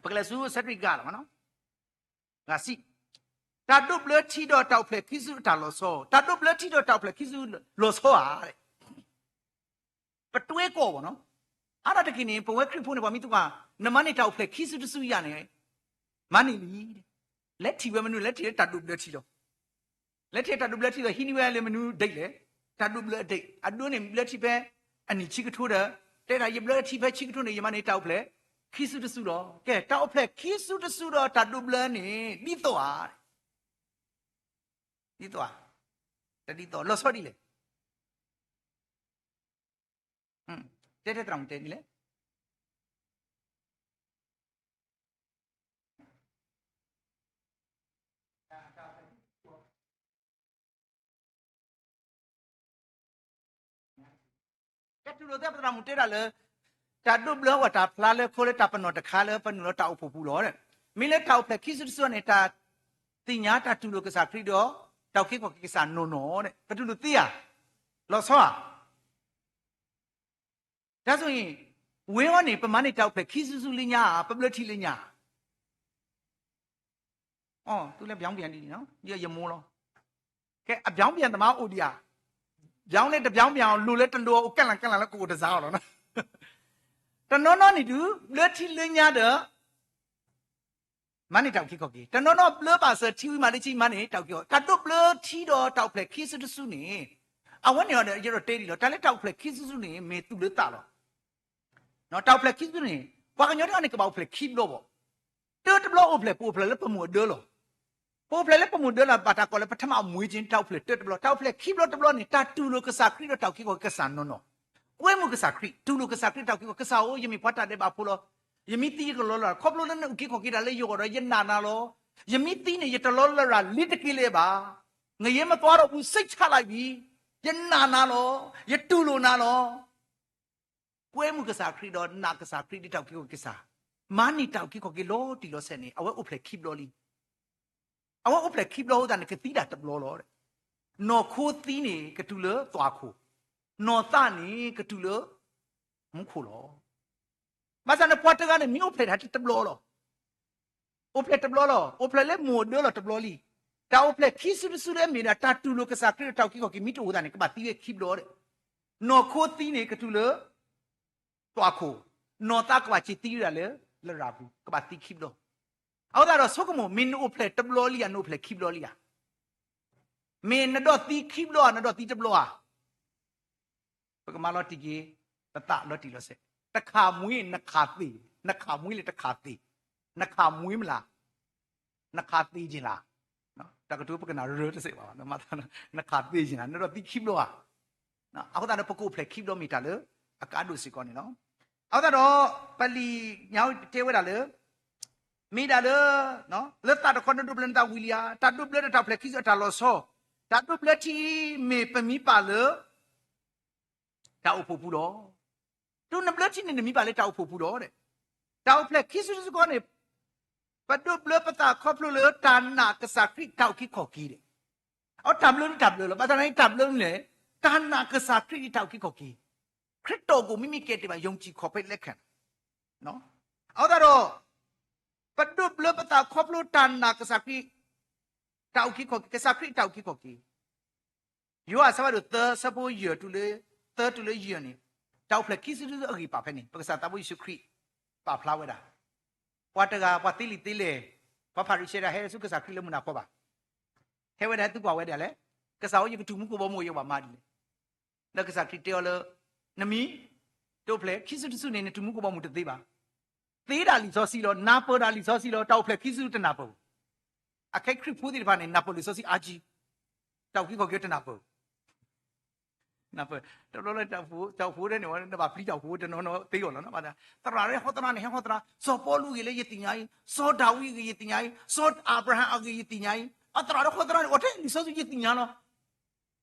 ပကလဲၤဆူ ဆၢထံၣ်ဂၤလီၤနီၤ. ဂၤစံး, တၢ်ဒိးဘျၢထံဒီးတၢ်အိၣ်ဖျဲၣ်ခံစုအတၢ်လီၤဆီ, တၢ်ဒိးဘျၢထံဒီးတၢ်အိၣ်ဖျဲၣ်ခံစုလီၤဆီဧါ. ပတွဲကီၢ်ဘၣ်နီၤ, အါတက့ၢ်န့ၣ် ပဝဲခရံာ်ဖိန့ၣ် ပှၤမ့ၢ်သံကွၢ် နမၤန့ၢ်တၢ်အိၣ်ဖျဲၣ်ခံစုတစုယၤန့ၣ် မၤန့ၢ်လံ. လဲၤထံၣ်ဝဲမနုၤ, လဲၤထံၣ်လၢတၢ်ဒိးဘျၢထံလီၤ. လဲၤထံၣ်တၢ်ဒိးဘျၢထံဒီး ဟံးန့ၢ်ဝဲလၢမနုၤဒ့လဲၣ်, တၢ်ဒိးဘျၢအဒ့, အဒိန့ၣ် ဘျၢထံဖဲအနံၣ်ဆံကထိဒီး တဲဒၣ်ယဘျၢထံဖဲဆံကထိန့ၣ် ယမၤန့ၢ်တၢ်အိၣ်ဖျဲၣ်ခံစုတစုလီၤ. ကဲ တၢ်အိၣ်ဖျဲၣ်ခံစုတစုဒီးတၢ်ဒိးဘျၢန့ၣ် ဒ်သိးဧါ, ဒ်သိးဧါ, တဒ်သိး လီၤဆီဒ်လဲၣ်. တဲထဲသရၣ်မုၣ်တဲဒ်လဲၣ်. ကဲ တူၢ်လိာ်သ့ ပသရၣ်မုၣ်တဲဒၣ်လၢ တၢ်ဒိးဘျၢဝဲတၢ်ဖျါလၢခိလၢတၢ်ပနီၣ်တခါလၢပနုာ်လီၤတၢ်အိၣ်ဖှိၣ်ပူၤလီၤ. မ့ၢ်လၢတၢ်အိၣ်ဖျဲၣ်ခံစုတစုန့ၣ် တၢ်သ့ၣ်ညါတၢ်တူၢ်လိာ်ကစၢ်ခရံာ်ဒီး တၢ်အုၣ်က့ၤခီၣ်က့ၤကစၢ်နီၢ်နီၢ်န့ၣ် ပတူၢ်လိာ်သ့ဧါ, လီၤဆီဧါ. တၢ်ဆိၣ်ဂ့ၤ ဝဲအံၤန့ၣ် ပမၤန့ၢ်တၢ်အိၣ်ဖျဲၣ်ခံစုတစုလၢညါဧါ, ပဘျၢထံလၢညါဧါ. အီ သုလဲၤ ပြောင်းပြန် ဒ်န့ၣ်နီၤ, ယမိၢ်လီၤ. ကဲ အ ပြောင်းပြန် သမားအိၣ်ဒံးဧါ, ပြောင်းလဲ တ ပြောင်းပြန် အီၤ လိၤလဲ တလိၤအီၤ အိၣ်ကဲလၢ်ကဲလၢ်လၢကအိၣ်တစးအီၤလီၤ. တနီၤနီၤန့ၣ်ဒုး ဘျၢထံလၢညါဒီး မၤန့ၢ်တၢ်အုၣ်က့ၤခီၣ်က့ၤ, တနီၤနီၤဘျၢဘၣ်စၢၤထံဝံၤမးလၢခံ မၤန့ၢ်တၢ်အုၣ်က့ၤခီၣ်က့ၤ, တၢ်ဒိးဘျၢထံဒီးတၢ်အိၣ်ဖျဲၣ်ခံစုတစုန့ၣ်, အဝဲန့ၣ်ဒီး ယအဲၣ်ဒိးတဲဒ်လီၤ, တၢ်လၢတၢ်အိၣ်ဖျဲၣ်ခံစုတစုန့ၣ် မ့ၢ်သူၣ်လၢသးလီၤ. တၢ်အိၣ်ဖျဲၣ်ခံစုန့ၣ် ပှၤကညီတဂၤန့ၣ် ကဘၣ်အိၣ်ဖျဲၣ်ခံဘျီဘၣ်. တၢတဘျီအိၣ်ဖျဲၣ် ပအိၣ်ဖျဲၣ်လၢပမိၢ်အဒၢလီၤ. ပအိၣ်ဖျဲၣ်လၢပမိၢ်ဒၢလီၤ ဘၣ်တၢ်ကိးလၢပထမအမွေးခြင်း တၢ်အိၣ်ဖျဲၣ်တၢတဘျီ, တၢ်အိၣ်ဖျဲၣ်ခံဘျီတဘျီန့ၣ် တၢ်တူၢ်လိာ်ကစၢ်ခရံာ်ဒီးတၢ်အုၣ်က့ၤခီၣ်က့ၤကစၢ်နီၢ်နီၢ်, ကွဲမုာ်ကစၢ်ခရံာ်, တူၢ်လိာ်ကစၢ်ခရံာ်တၢ်အုၣ်က့ၤခီၣ်က့ၤ, ကစၢ်ဧၢ, ယမ့ၢ်ပှၤတၢ်ဒဲးဘးဖိလီၤ. ယမ့ၢ်သံယကလီလရာ်, ခီဖျိလၢနအုၣ်က့ၤခီၣ်က့ၤတၢ်လၢယဂီၢ်ဒီး ယနာ်နၤလီၤ. ယမ့ၢ်သံန့ၣ် ယတလီလရာ်လ့ၤတက့ၤလၢၤဘၣ်. ငရဲမသွားတော့ဘူး, စိတ်ချလိုက်ပြီ. ယနာ်နၤလီၤ. ယတူၢ်လိာ်နၤလီၤ. ကွဲမုာ်ကစၢ်ခရံာ်ဒီးနာ်ကစၢ်ခရံာ်ဒီးတၢ်အုၣ်က့ၤခီၣ်က့ၤကစၢ်, မၤန့ၢ်တၢ်အုၣ်က့ၤခီၣ်က့ၤလီၤတံၢ်လီၤဆဲးန့ၣ် အဝဲအိၣ်ဖျဲၣ်ခံဘျီလံ. အဝဲအိၣ်ဖျဲၣ်ခံဘျီအဃိသတးန့ၣ် ကသံဒၣ်တဘျီလီၤ. နီၢ်ခိသံန့ၣ်ကတုၤလၢသွၣ်ခိၣ်, နီၢ်သးန့ၣ်ကတုၤလၢမူခိၣ်လီၤ. ဘၣ်ဆၣ်န့ၣ်ပှၤတဂၤန့ၣ် မ့ၢ်အိၣ်ဖျဲၣ်တၢ်တဘျီလီၤ. အိၣ်ဖျဲၣ်တဘျီလီၤ, အိၣ်ဖျဲၣ်လၢမိၢ်ဒၢလီၤတဘျီလံ. တၢ်အိၣ်ဖျဲၣ်ခံစုတစုလၢအမ့ၢ်ဒၣ်တၢ်တူၢ်လိာ်ကစၢ်ခရံာ်တၢ်အုၣ်က့ၤခီၣ်က့ၤမ့ၢ်တအိၣ်သးန့ၣ် ကဘၣ်သံဝဲခံဘျီဒီး, နီၢ်ခိသံန့ၣ်ကတုၤလၢသွၣ်ခိၣ်, နီၢ်သးကဘၣ်စ့ၤသံဝဲဒၣ်လၢလရာ်ပူၤ ကဘၣ်သံခံဘျီ. အဃိသတးဒီးဆိကမိၣ် မ့ၢ်နအိၣ်ဖျဲၣ်တဘျီလံဧါ နအိၣ်ဖျဲၣ်ခံဘျီလံဧါ, မ့ၢ်နဒီးသံခံဘျီဧါ နဒီးသံတဘျီဧါ. ပကမၤလီၤတံၢ်က့ၤ ပသးလီၤတံၢ်လီၤဆဲး, တခးမှ့နခးသ့, နခးမှ့လၢတခးသ့, နခးမှ့မလၤ, နခးသ့က့ၤလၤ, တၢ်ကတိၤပကနၣ်ရၢတစဲးဘၣ်, နခးသ့က့ၤလၤ နဒီးသံခံဘျီဧါ. အဃိသတးဒီး ပကအိၣ်ဖျဲၣ်ခံဘျီမ့ၢ်တၢ်လၢအကအါဒိၣ်စ့ၢ်ကီးန့ၣ်လီၤ. အဃိသတးဒီး ပလံာ်ညါတဲဝဲဒၣ်လၢ မ့ၢ်ဒၣ်လၢ လၢသးတခီနဒိးဘျၢနသးဝံၤလံဧါ, တၢ်ဒိးဘျၢတၢ်အိၣ်ဖျဲၣ်ခံစုအတၢ်လီၤဆီ, တၢ်ဒိးဘျၢထံအံၤ မ့ၢ်ပမံပာ်လၢ တၢ်အိၣ်ဖှိၣ်ပူၤလီၤ. တုၤနဘျၢထံန့ၣ် နမံပာ်လၢတၢ်အိၣ်ဖှိၣ်ပူၤလီၤ. တၢ်အိၣ်ဖျဲၣ်ခံစုတစုခီန့ၣ် ပဒိးဘျၢပသးခီဖျိလၢတၢ်နာ်ကစၢ်ခရံာ်တၢ်အုၣ်က့ၤခီၣ်က့ၤဒီး, အတၢ်ဘျၢဒ်တၢ်ဘျၢလီၤ. ဘၣ်ဆၣ်န့ၣ်တၢ်ဘျၢန့ၣ် တၢ်နာ်ကစၢ်ခရံာ်တၢ်အုၣ်က့ၤခီၣ်က့ၤ, ခရံာ်တီၢ်ကိၣ်မ့မ့ၢ်ကဲတ့ၢ်ဘၣ် ယုံကြည်ခီၣ်ဖဲလဲၣ်ခဲ, အဃိသတးဒီး ပဒိးဘျၢပသးခီဖျိတၢ်နာ်ကစၢ်ခရံာ် တၢ်အုၣ်က့ၤခီၣ်က့ၤ, ကစၢ်ခရံာ်တၢ်အုၣ်က့ၤခီၣ်က့ၤ. ယိၤဟၣ်အဆၢဖးဒိၣ်သၢ ဆၢဖိယဲၢ်တုၤလၢ သၢတုၤလၢယဲၢ်န့ၣ်, တၢ်အိၣ်ဖျဲၣ်ခံစုတစုအဂ့ၢ်ပာ်ဖဲန့ၣ် ပကစၢ်သးဘိယ့ၣ်ၡူးခရံာ် ပာ်ဖျါဝဲဒၣ်, ပှၤတဂၤ ပှၤသ့လံာ်သ့လဲၢ်, ပှၤဖၤရံၤၡဲတဂၤ ဟဲဆူကစၢ်ခရံာ်လၢမုၢ်နၤခီဘၣ်, ဟဲဝဲဒၣ်ဟဲသံကွၢ်ဝဲဒၣ်လဲၣ်, ကစၢ်ဧၢ ယကတုၤမူခိၣ်ဘီမုၢ် ယကဘၣ်မၤဒ်လဲၣ်. လၢကစၢ်ခရံာ်တဲအီၤလၢ နမံၤ တအိၣ်ဖျဲၣ်ခံစုတစုန့ၣ် နတုၤမူခိၣ်ဘီမုၢ်တသ့ဘၣ်. သ့ဒၣ်လံာ်စီဆှံလီၤ, နၢ်ပၢၢ်ဒၣ်လံာ်စီဆှံလီၤ, တၢ်အိၣ်ဖျဲၣ်ခံစုတနၢ်ပၢၢ်. အခဲခရံာ်ဖိသ့ၣ်တဖၣ်န့ၣ် နၢ်ပၢၢ်လံာ်စီဆှံအါကံ, တၢ်အုၣ်က့ၤခီၣ်က့ၤတနၢ်ပၢၢ်. နၢ်ပၢၢ်, တဘျီလၢတၢ်အိၣ်ဖှိၣ်န့ၣ် နဘၣ်ပျံၤတၢ်အိၣ်ဖှိၣ်တနီၤနီၤသ့အီၤလီၤ. သရၣ်ဟဲဟီသရၣ်န့ၣ် ဟဲဟီသရၣ်, စီၤပီလူးအဂ့ၢ်လၢယသ့ၣ်ညါအံၤ, စီၤဒၤဝံးအဂ့ၢ်ယသ့ၣ်ညါအံၤ, စီၤအၤဘြၤဟၣ်အဂ့ၢ်ယသ့ၣ်ညါအံၤ, အသရၣ်ဟဲဟီသရၣ်န့ၣ် အိၣ်ထဲလံာ်စီဆှံယသ့ၣ်ညါလီၤ.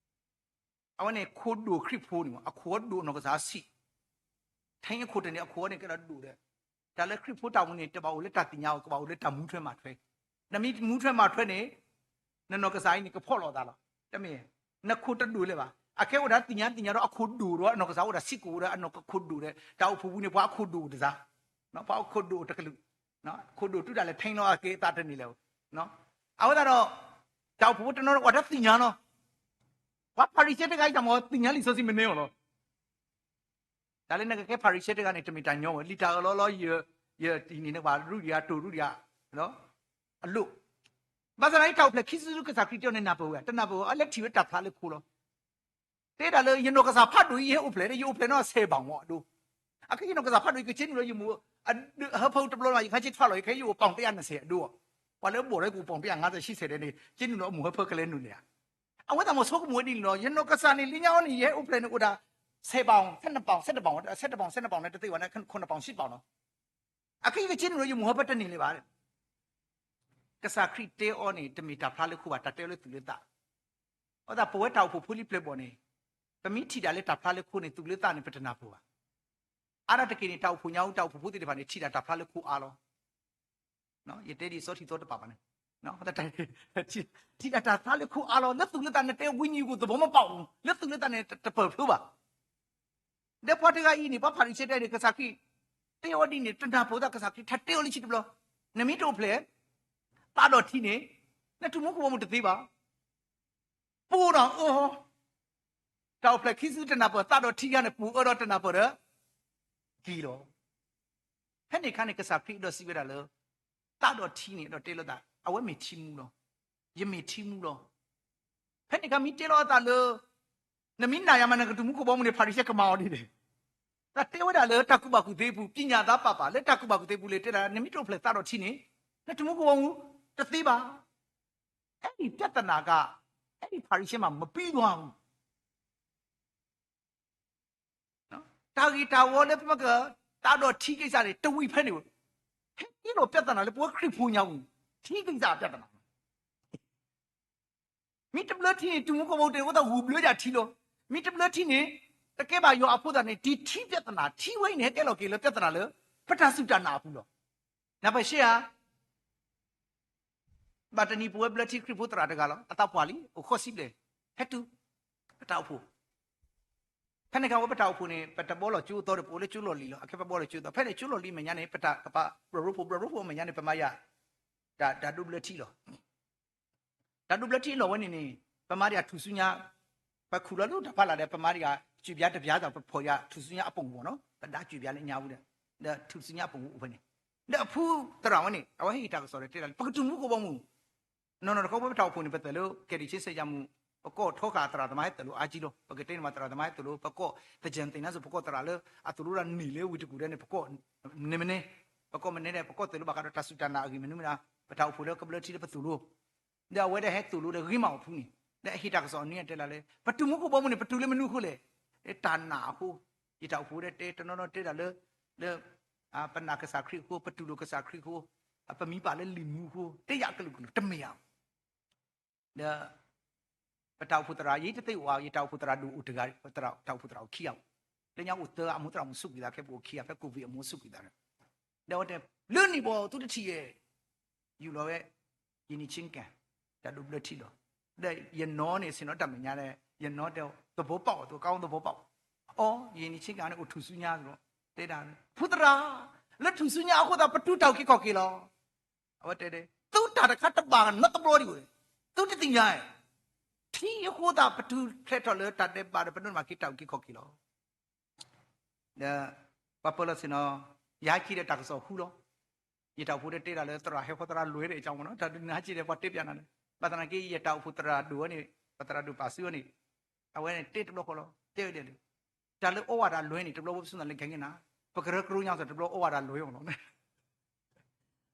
အဝဲန့ၣ်ခိၣ်ဒိၣ်ခရံာ်ဖိန့ၣ်, အခိၣ်ဒိၣ်နီၢ်ကစၢ်ဆံး, ထဲအခိၣ်တန့ၣ် အခိၣ်န့ၣ်ကဲဒီးဒိၣ်ဒီး, တၢ်လၢခရံာ်ဖိတၢ်အိၣ်မူန့ၣ် တဘၣ်အိၣ်လၢတၢ်သ့ၣ်ညါအီၤ, ကဘၣ်အိၣ်လၢတၢ်မူထွဲမၤထွဲ, နမ့ၢ်မူထွဲမၤထွဲန့ၣ် နနီၢ်ကစၢ်အံၤန့ၣ် ကဖီၣ်လိာ်သးလီၤ. တမ့ၢ်, နခိၣ်တဒိၣ်လၢၤဘၣ်. အခဲအိၣ်ဒၣ်သ့ၣ်ညါသ့ၣ်ညါဒီးအခိၣ်ဒိၣ်ဒီး အနီၢ်ကစၢ်အိၣ်ဒၣ်ဆံးကိာ်ဒီး အနီၢ်ကခိၣ်ဒိၣ်ဒီး, တၢ်အိၣ်ဖှိၣ်ပူၤန့ၣ် ပှၤအခိၣ်ဒိၣ်တစၢ်, ပှၤအခိၣ်ဒိၣ်တကလုာ်, ခိၣ်ဒိၣ်တုၤဒၣ်လဲာ်ထဲလီၤအက့ၤအသးတန့ၢ်လၢၤ. အဝဲသတးဒီး တၢ်အိၣ်ဖှိၣ်ဖိတနီၤနီၤအိၣ်ဒၣ်သ့ၣ်ညါလီၤ. ပှၤဖၤရံၤၡဲတဂၤအံၤတၢ်မၤသ့ၣ်ညါလံာ်စီဆှံမနုၤအီၤလီၤ. တၢ်လၢနကကဲဖၤရံၤၡဲတဂၤန့ၣ် တမ့ၢ်တၢ်ညီဝဲ, လံာ်တၢ်အၢၣ်လီၤလီၤ ယတံၢ်န့ၣ် နကဘၣ်ရူဒံးယၤ တိၢ်ရူဒံးယၤ အလိၣ်. ဘၣ်ဆၣ်သနာ်က့ တၢ်အိၣ်ဖျဲၣ်ခံစုတစုကစၢ်ခရံာ်တဲအီၤန့ၣ် နၢ်ပၢၢ်ဝဲ, တနၢ်ပၢၢ်ဝဲ အလဲၤထံၣ်ဝဲတၢ်ဖျါလၢခိလီၤ. တဲဒၣ်လၢယနီၢ်ကစၢ်ဖးဒိၣ်အံၤ ယဟဲအိၣ်ဖျဲၣ်ဒီး ယအိၣ်ဖျဲၣ်နီၢ်ဆယ်ပေါင်အဒိ, အခဲယနီၢ်ကစၢ်ဖးဒိၣ်အံၤ ကက့ၤနုာ်လီၤယမိၢ် ဟၢဖၢတဘျီလီၤ ယကဟဲက့ၤထွဲလီၤ ယကဟဲယအိၣ်ပေါင်တရာနှစ်ဆယ်အဒိ, ပှၤလၢအဘီၣ်ဒီးကအိၣ်ပေါင်တရာငါးဆယ် ရှစ်ဆယ်ဒီးန့ၣ် က့ၤနုာ်လီၤအမိၢ်ဟၢဖၢကလဲၤနုာ်လဲၣ်ဧါ. အဝဲသ့ၣ်မ့ၢ်ဆိကမိၣ်ဝဲဒ်န့ၣ်လီၤ. ယနီၢ်ကစၢ်န့ၣ် လၢညါအံၤန့ၣ် ယဟဲအိၣ်ဖျဲၣ်န့ၣ်အိၣ်ဒၣ် ဆယ်ပေါင် ဆယ့်နှစ်ပေါင် ဆယ့်တစ်ပေါင် ဆယ့်တစ်ပေါင် ဆယ့်နှစ်ပေါင်န့ၣ် တသ့ဘၣ်န့ၣ် ခုနစ်ပေါင် ရှစ်ပေါင်လီၤ. အခဲယကက့ၤနုာ်လီၤယမိၢ်ဟၢဖၢတန့ၢ်လၢၤဘၣ်. ကစၢ်ခရံာ်တဲအီၤန့ၣ် တမ့ၢ်တၢ်ဖျါလၢခိဘၣ်, တၢ်တဲအီၤလၢသူၣ်လၢသး. အဃိသတး ပဝဲတၢ်အိၣ်ဖှိၣ်ဖိလံပျဲၢ်ဘီၣ်န့ၣ် ပမ့ၢ်ထံၣ်ဒၣ်လၢတၢ်ဖျါလၢခိန့ၣ် သူၣ်လၢသးန့ၣ် ပတနၢ်ပၢၢ်ဘၣ်. အါဒၣ်တက့ၢ်န့ၣ် တၢ်အိၣ်ဖှိၣ်ညါအူ တၢ်အိၣ်ဖှိၣ်ဖိသ့ၣ်တဖၣ်န့ၣ် ထံၣ်ဒၣ်တၢ်ဖျါလၢခိအါလီၤ. ယတဲဒ်စီထံသီတပာ်ဘၣ်န့ၣ် ထံၣ်ဒၣ်တၢ်ဖျါလၢခိအါလီၤ. လၢသူၣ်လၢသးန့ၣ် တဲဝံၤနံၤကအိၣ်သဘီမပာ်အိၣ်, လၢသူၣ်လၢသးန့ၣ် တပၢၢ်ဖျိဘၣ်. ဒီးပှၤတဂၤအံၤန့ၣ် ပှၤဖၤရံၤၡဲတဂၤန့ၣ် ကစၢ်ခရံာ် တဲအီၤဒ်န့ၣ် တနၢ်ပၢၢ်သး ကစၢ်ခရံာ် ထါတဲအီၤလၢခံတဘျီ, နမ့ၢ်တအိၣ်ဖျဲၣ် သးဒီးထံန့ၣ် နတူၢ်မူခိၣ်ဘီမုၢ်တသ့ဘၣ်. ပူၤဒီးအၢ, တၢ်အိၣ်ဖျဲၣ်ခံစုတနၢ်ပၢၢ် သးဒီးထံယါန့ၣ် ပူၤအၢဒီးတနၢ်ပၢၢ်ဒီး က့ၤလီၤ. ဖဲန့ၣ်အခါန့ၣ် ကစၢ်ခရံာ်အဲၣ်ဒိးစံးဝဲဒၣ်လၢ သးဒီးထံန့ၣ် အဲၣ်ဒိးတဲလိာ်သး အဝဲမ့ၢ်ထံမူလီၤ. ယမ့ၢ်ထံမူလီၤ. ဖဲန့ၣ်အခါမ့ၢ်တဲလိာ်အသးလၢ နမ့ၢ်နာ်ယၤမး နကတူၢ်မူခိၣ်ဘီမုၢ်န့ၣ် ဖၤရံၤၡဲကမၤအီၤဒ်လဲၣ်. တၢ်တဲဝဲဒၣ်လၢတၢ်ကူၣ်ဘၣ်ကူၣ်သ့ပူၤ ပညတ်သားပါပါ လၢတၢ်ကူၣ်ဘၣ်ကူၣ်သ့ပူၤလၢတဲဒၣ် နမ့ၢ်တအိၣ်ဖျဲၣ်သးဒီးထံန့ၣ် နတူၢ်မူခိၣ်ဘီမုၢ်တသ့ဘၣ်. အဲဒီပြဿနာက အဲဒီဖၤရံၤၡဲမး မပံၤဘၣ်ဘူး. တၢ်ဂ့ၢ်တၢ်ဝီလၢပမ့ၢ်က သးဒီးထံကိစ္စန့ၣ် တဝံၤဖဲန့ၣ်, ဟဲက့ၤလီၤပြဿနာလၢ ပဝဲခရံာ်ဖိညါဝံၤ ထံကိစ္စပြဿနာ မ့ၢ်တဘျၢထံန့ၣ် တူၢ်မူခိၣ်ဘီမုၢ်တသ့ အိၣ်သးဂုာ်ဘျၢဒၣ်ထံလီၤ. မ့ၢ်တဘျၢထံန့ၣ် တကဲဘၣ်ယွၤအဖိသၣ်န့ၣ် ဒ်ထံပြဿနာ ထံဝဲအံၤန့ၣ် ဟဲက့ၤလီၤက့ၤလၢပြဿနာလၢ ပတၢ်စူၢ်တၢ်နာ်အပူၤလီၤ. နၢ်ပၢၢ်ရှဲဧါ. ဘၣ်တနံၤပဝဲဘျၢထံခရံာ်ဖိသရၣ်တဂၤလီၤ. အသးပှၢ်လံ အိၣ်ဃိးဆံဘျဲၣ်. ဟဲတုၤ ပတၢ်အိၣ်ဖှိၣ် ဖဲန့ၣ်အခါဝဲပတၢ်အိၣ်ဖှိၣ်န့ၣ် ပတဘီလီၤကၠိအသီဒီး ပအိၣ်လၢကၠိလီၢ်လံၤလီၤ. အခဲပဘီလီၤကၠိအသီ ဖဲန့ၣ်ကၠိလီၢ်လံၤအမဲာ်ညါန့ၣ် ပတၢ်ကပာ်ဘျီၣ်ရိဖှိၣ် ဘျီၣ်ရိဖှိၣ်အမဲာ်ညါန့ၣ် ပမၤယၤ တၢ်ဒိးဘျၢထံလီၤ. တၢ်ဒိးဘျၢထံလီၤဝဲန့ၣ်န့ၣ် ပမၤဒံးထူၣ်စုညါ, ပခူၣ်လီၤလၢတၢ်ဖီလာ်ဒီး ပမၤဒံးကၠွ့ၤပျါတပျါဒီး ပဖီၣ်ယၤထူၣ်စုညါအပူၤအဂီၢ်နီၤ, ပဒါကၠွ့ၤပျါလၢညါဝဲဒီး ဒီးထူၣ်စုညါအပူၤအိၣ်ဖဲန့ၣ်, ဒီးအဖုသရၣ်ဝဲန့ၣ် အဝဲဟ့ၣ်တၢ်ကစီၣ်ဒီးတဲဒၣ်လၢ ပကတူၢ်မူခိၣ်ဘီမုၢ် နီၢ်နီၢ်တခီဝဲပတၢ်အိၣ်ဖှိၣ်န့ၣ် ပသဲးလၢ ကယ်တင်ခြင်း ဆဲးယါမူး, ပကီၢ်ထီဃာ်သရၣ်သမါဟဲသဲးလၢအါကံလီၤ. ပကတဲန့ၣ်မး သရၣ်သမါဟဲသဲးလၢ ပကီၢ်သကၠၢၣ်သ့ၣ်နါစိၤ ပကီၢ်သရၣ်လၢအသိၣ်လိတၢ်န့ၣ်လၢဝ့ၢ်တကူၣ်ဒီးန့ၣ် ပကီၢ်မနုၤမနုၤ, ပကီၢ်မနုၤဒီး ပကီၢ်သဲးလၢဘၣ်ဃးဒီးတၢ်စူၢ်တၢ်နာ်အဂ့ၢ်မနုၤမနုၤ, ပတၢ်အိၣ်ဖှိၣ်လၢကဘျၢထံလၢပသိၣ်လိ ဒီးအဝဲဒၣ်ဟဲသိၣ်လိဒီးဂ့ၤမးအီၤဖုန့ၣ်, ဒီးအဟ့ၣ်တၢ်ကစီၣ်အနွံအတဲလၢ်လၢ ပတူၢ်မူခိၣ်ဘီမုၢ်န့ၣ် ပတူၢ်လၢမနုၤအဃိလဲၣ်, တၢ်နာ်အဃိ, ယတၢ်အိၣ်ဖှိၣ်ဒီးတဲတနီၤနီၤတဲဒၣ်လၢ လၢ ပနာ်ကစၢ်ခရံာ်အဃိ, ပတူၢ်လိာ်ကစၢ်ခရံာ်အဃိ, ပမံဘၣ်လၢလံာ်မူအဃိ, တဲယၤအကလုာ်ကလုာ်တမ့ၢ်ဧါ. ဒီး ပတၢ်အိၣ်ဖှိၣ်သရၣ် ယတသ့ၣ်အိၣ်ဧါ, ယတၢ်အိၣ်ဖှိၣ်သရၣ်ဒိၣ်အိၣ်တဂၤ, တၢ်အိၣ်ဖှိၣ်သရၣ်အိၣ်ခံဂၤ, လၢညါအိၣ်သၢဂၤ အမိၢ်သရၣ်မုၣ်စူးကွံာ်သး ခဲပအိၣ်ခံဂၤ ဖဲ COVID အမိၢ်စူးကွံာ်သးန့ၣ်, ဒီးအဝဲတဲ လၢန့ၣ်ဘီသုတထံၣ်ဧါ, ယူၢ်လီၤဝဲ ယနံၤဆ့ကၤ တၢ်ဒိးဘျၢထံလီၤ. ဒီးယနီၢ်န့ၣ် ဆ့ၣ်နီၤတၢ်မဲာ်ညါဒီး ယနီၢ်တဲ သဘီပာ်အီၤ သဝီကီသဘီပာ်အီၤ, အီ ယနံၤဆ့ကၤန့ၣ် အိၣ်ထူၣ်စုညါလီၤ, တဲဒၣ် ဖုသရၣ်, လၢထူၣ်စုညါအဃိသတး ပတူၢ်တၢ်အုၣ်က့ၤခီၣ်က့ၤလီၤ. အဝဲတဲဒၣ် သုတၢ်တခါတဘၣ်နီတဘျီဒံးဝဲ, သုတသ့ၣ်ညါ, ထံအဃိသတး ပတူၢ်ဖျဲးထီၣ်လၢတၢ်ဒဲးဘးဒီး ပဒိးန့ၢ်ဘၣ်က့ၤတၢ်အုၣ်က့ၤခီၣ်က့ၤလီၤ. ဒီး ပှၤပၢၤလီၢ်ဆ့ၣ်နီၤ, ယဟဲက့ၤဒီးတၢ်ကစီၣ်ဃုလီၤ. ယတၢ်အိၣ်ဖှိၣ်ဒီးတဲဒၣ်လၢ သရၣ်ဟဲဃီသရၣ်လွဲၢ်ဒီးအကၠီမ့ၢ်နီၤ, တၢ်ဒုးနၤဟဲက့ၤဒီး ပှၤတဲပျးနၤန့ၣ်, ဘၣ်သနာ်က့ ယတၢ်အိၣ်ဖှိၣ်သရၣ်ဒိၣ်ဝဲန့ၣ်, ပသရၣ်ဒိၣ်ပာ်စုဝဲန့ၣ်, အဝဲန့ၣ်တဲတဘျီဃီလီၤ, တဲဝဲဒၣ်လၢ တၢ်လၢအီဝဲတၢ်လွဲၢ်န့ၣ် တဘျီဝဲပစူၢ်သးလၢခဲကနၤ, ပကရၢကရိညါစ့ၢ် တဘျီအီဝဲတၢ်လွဲၢ်အီၤလီၤ.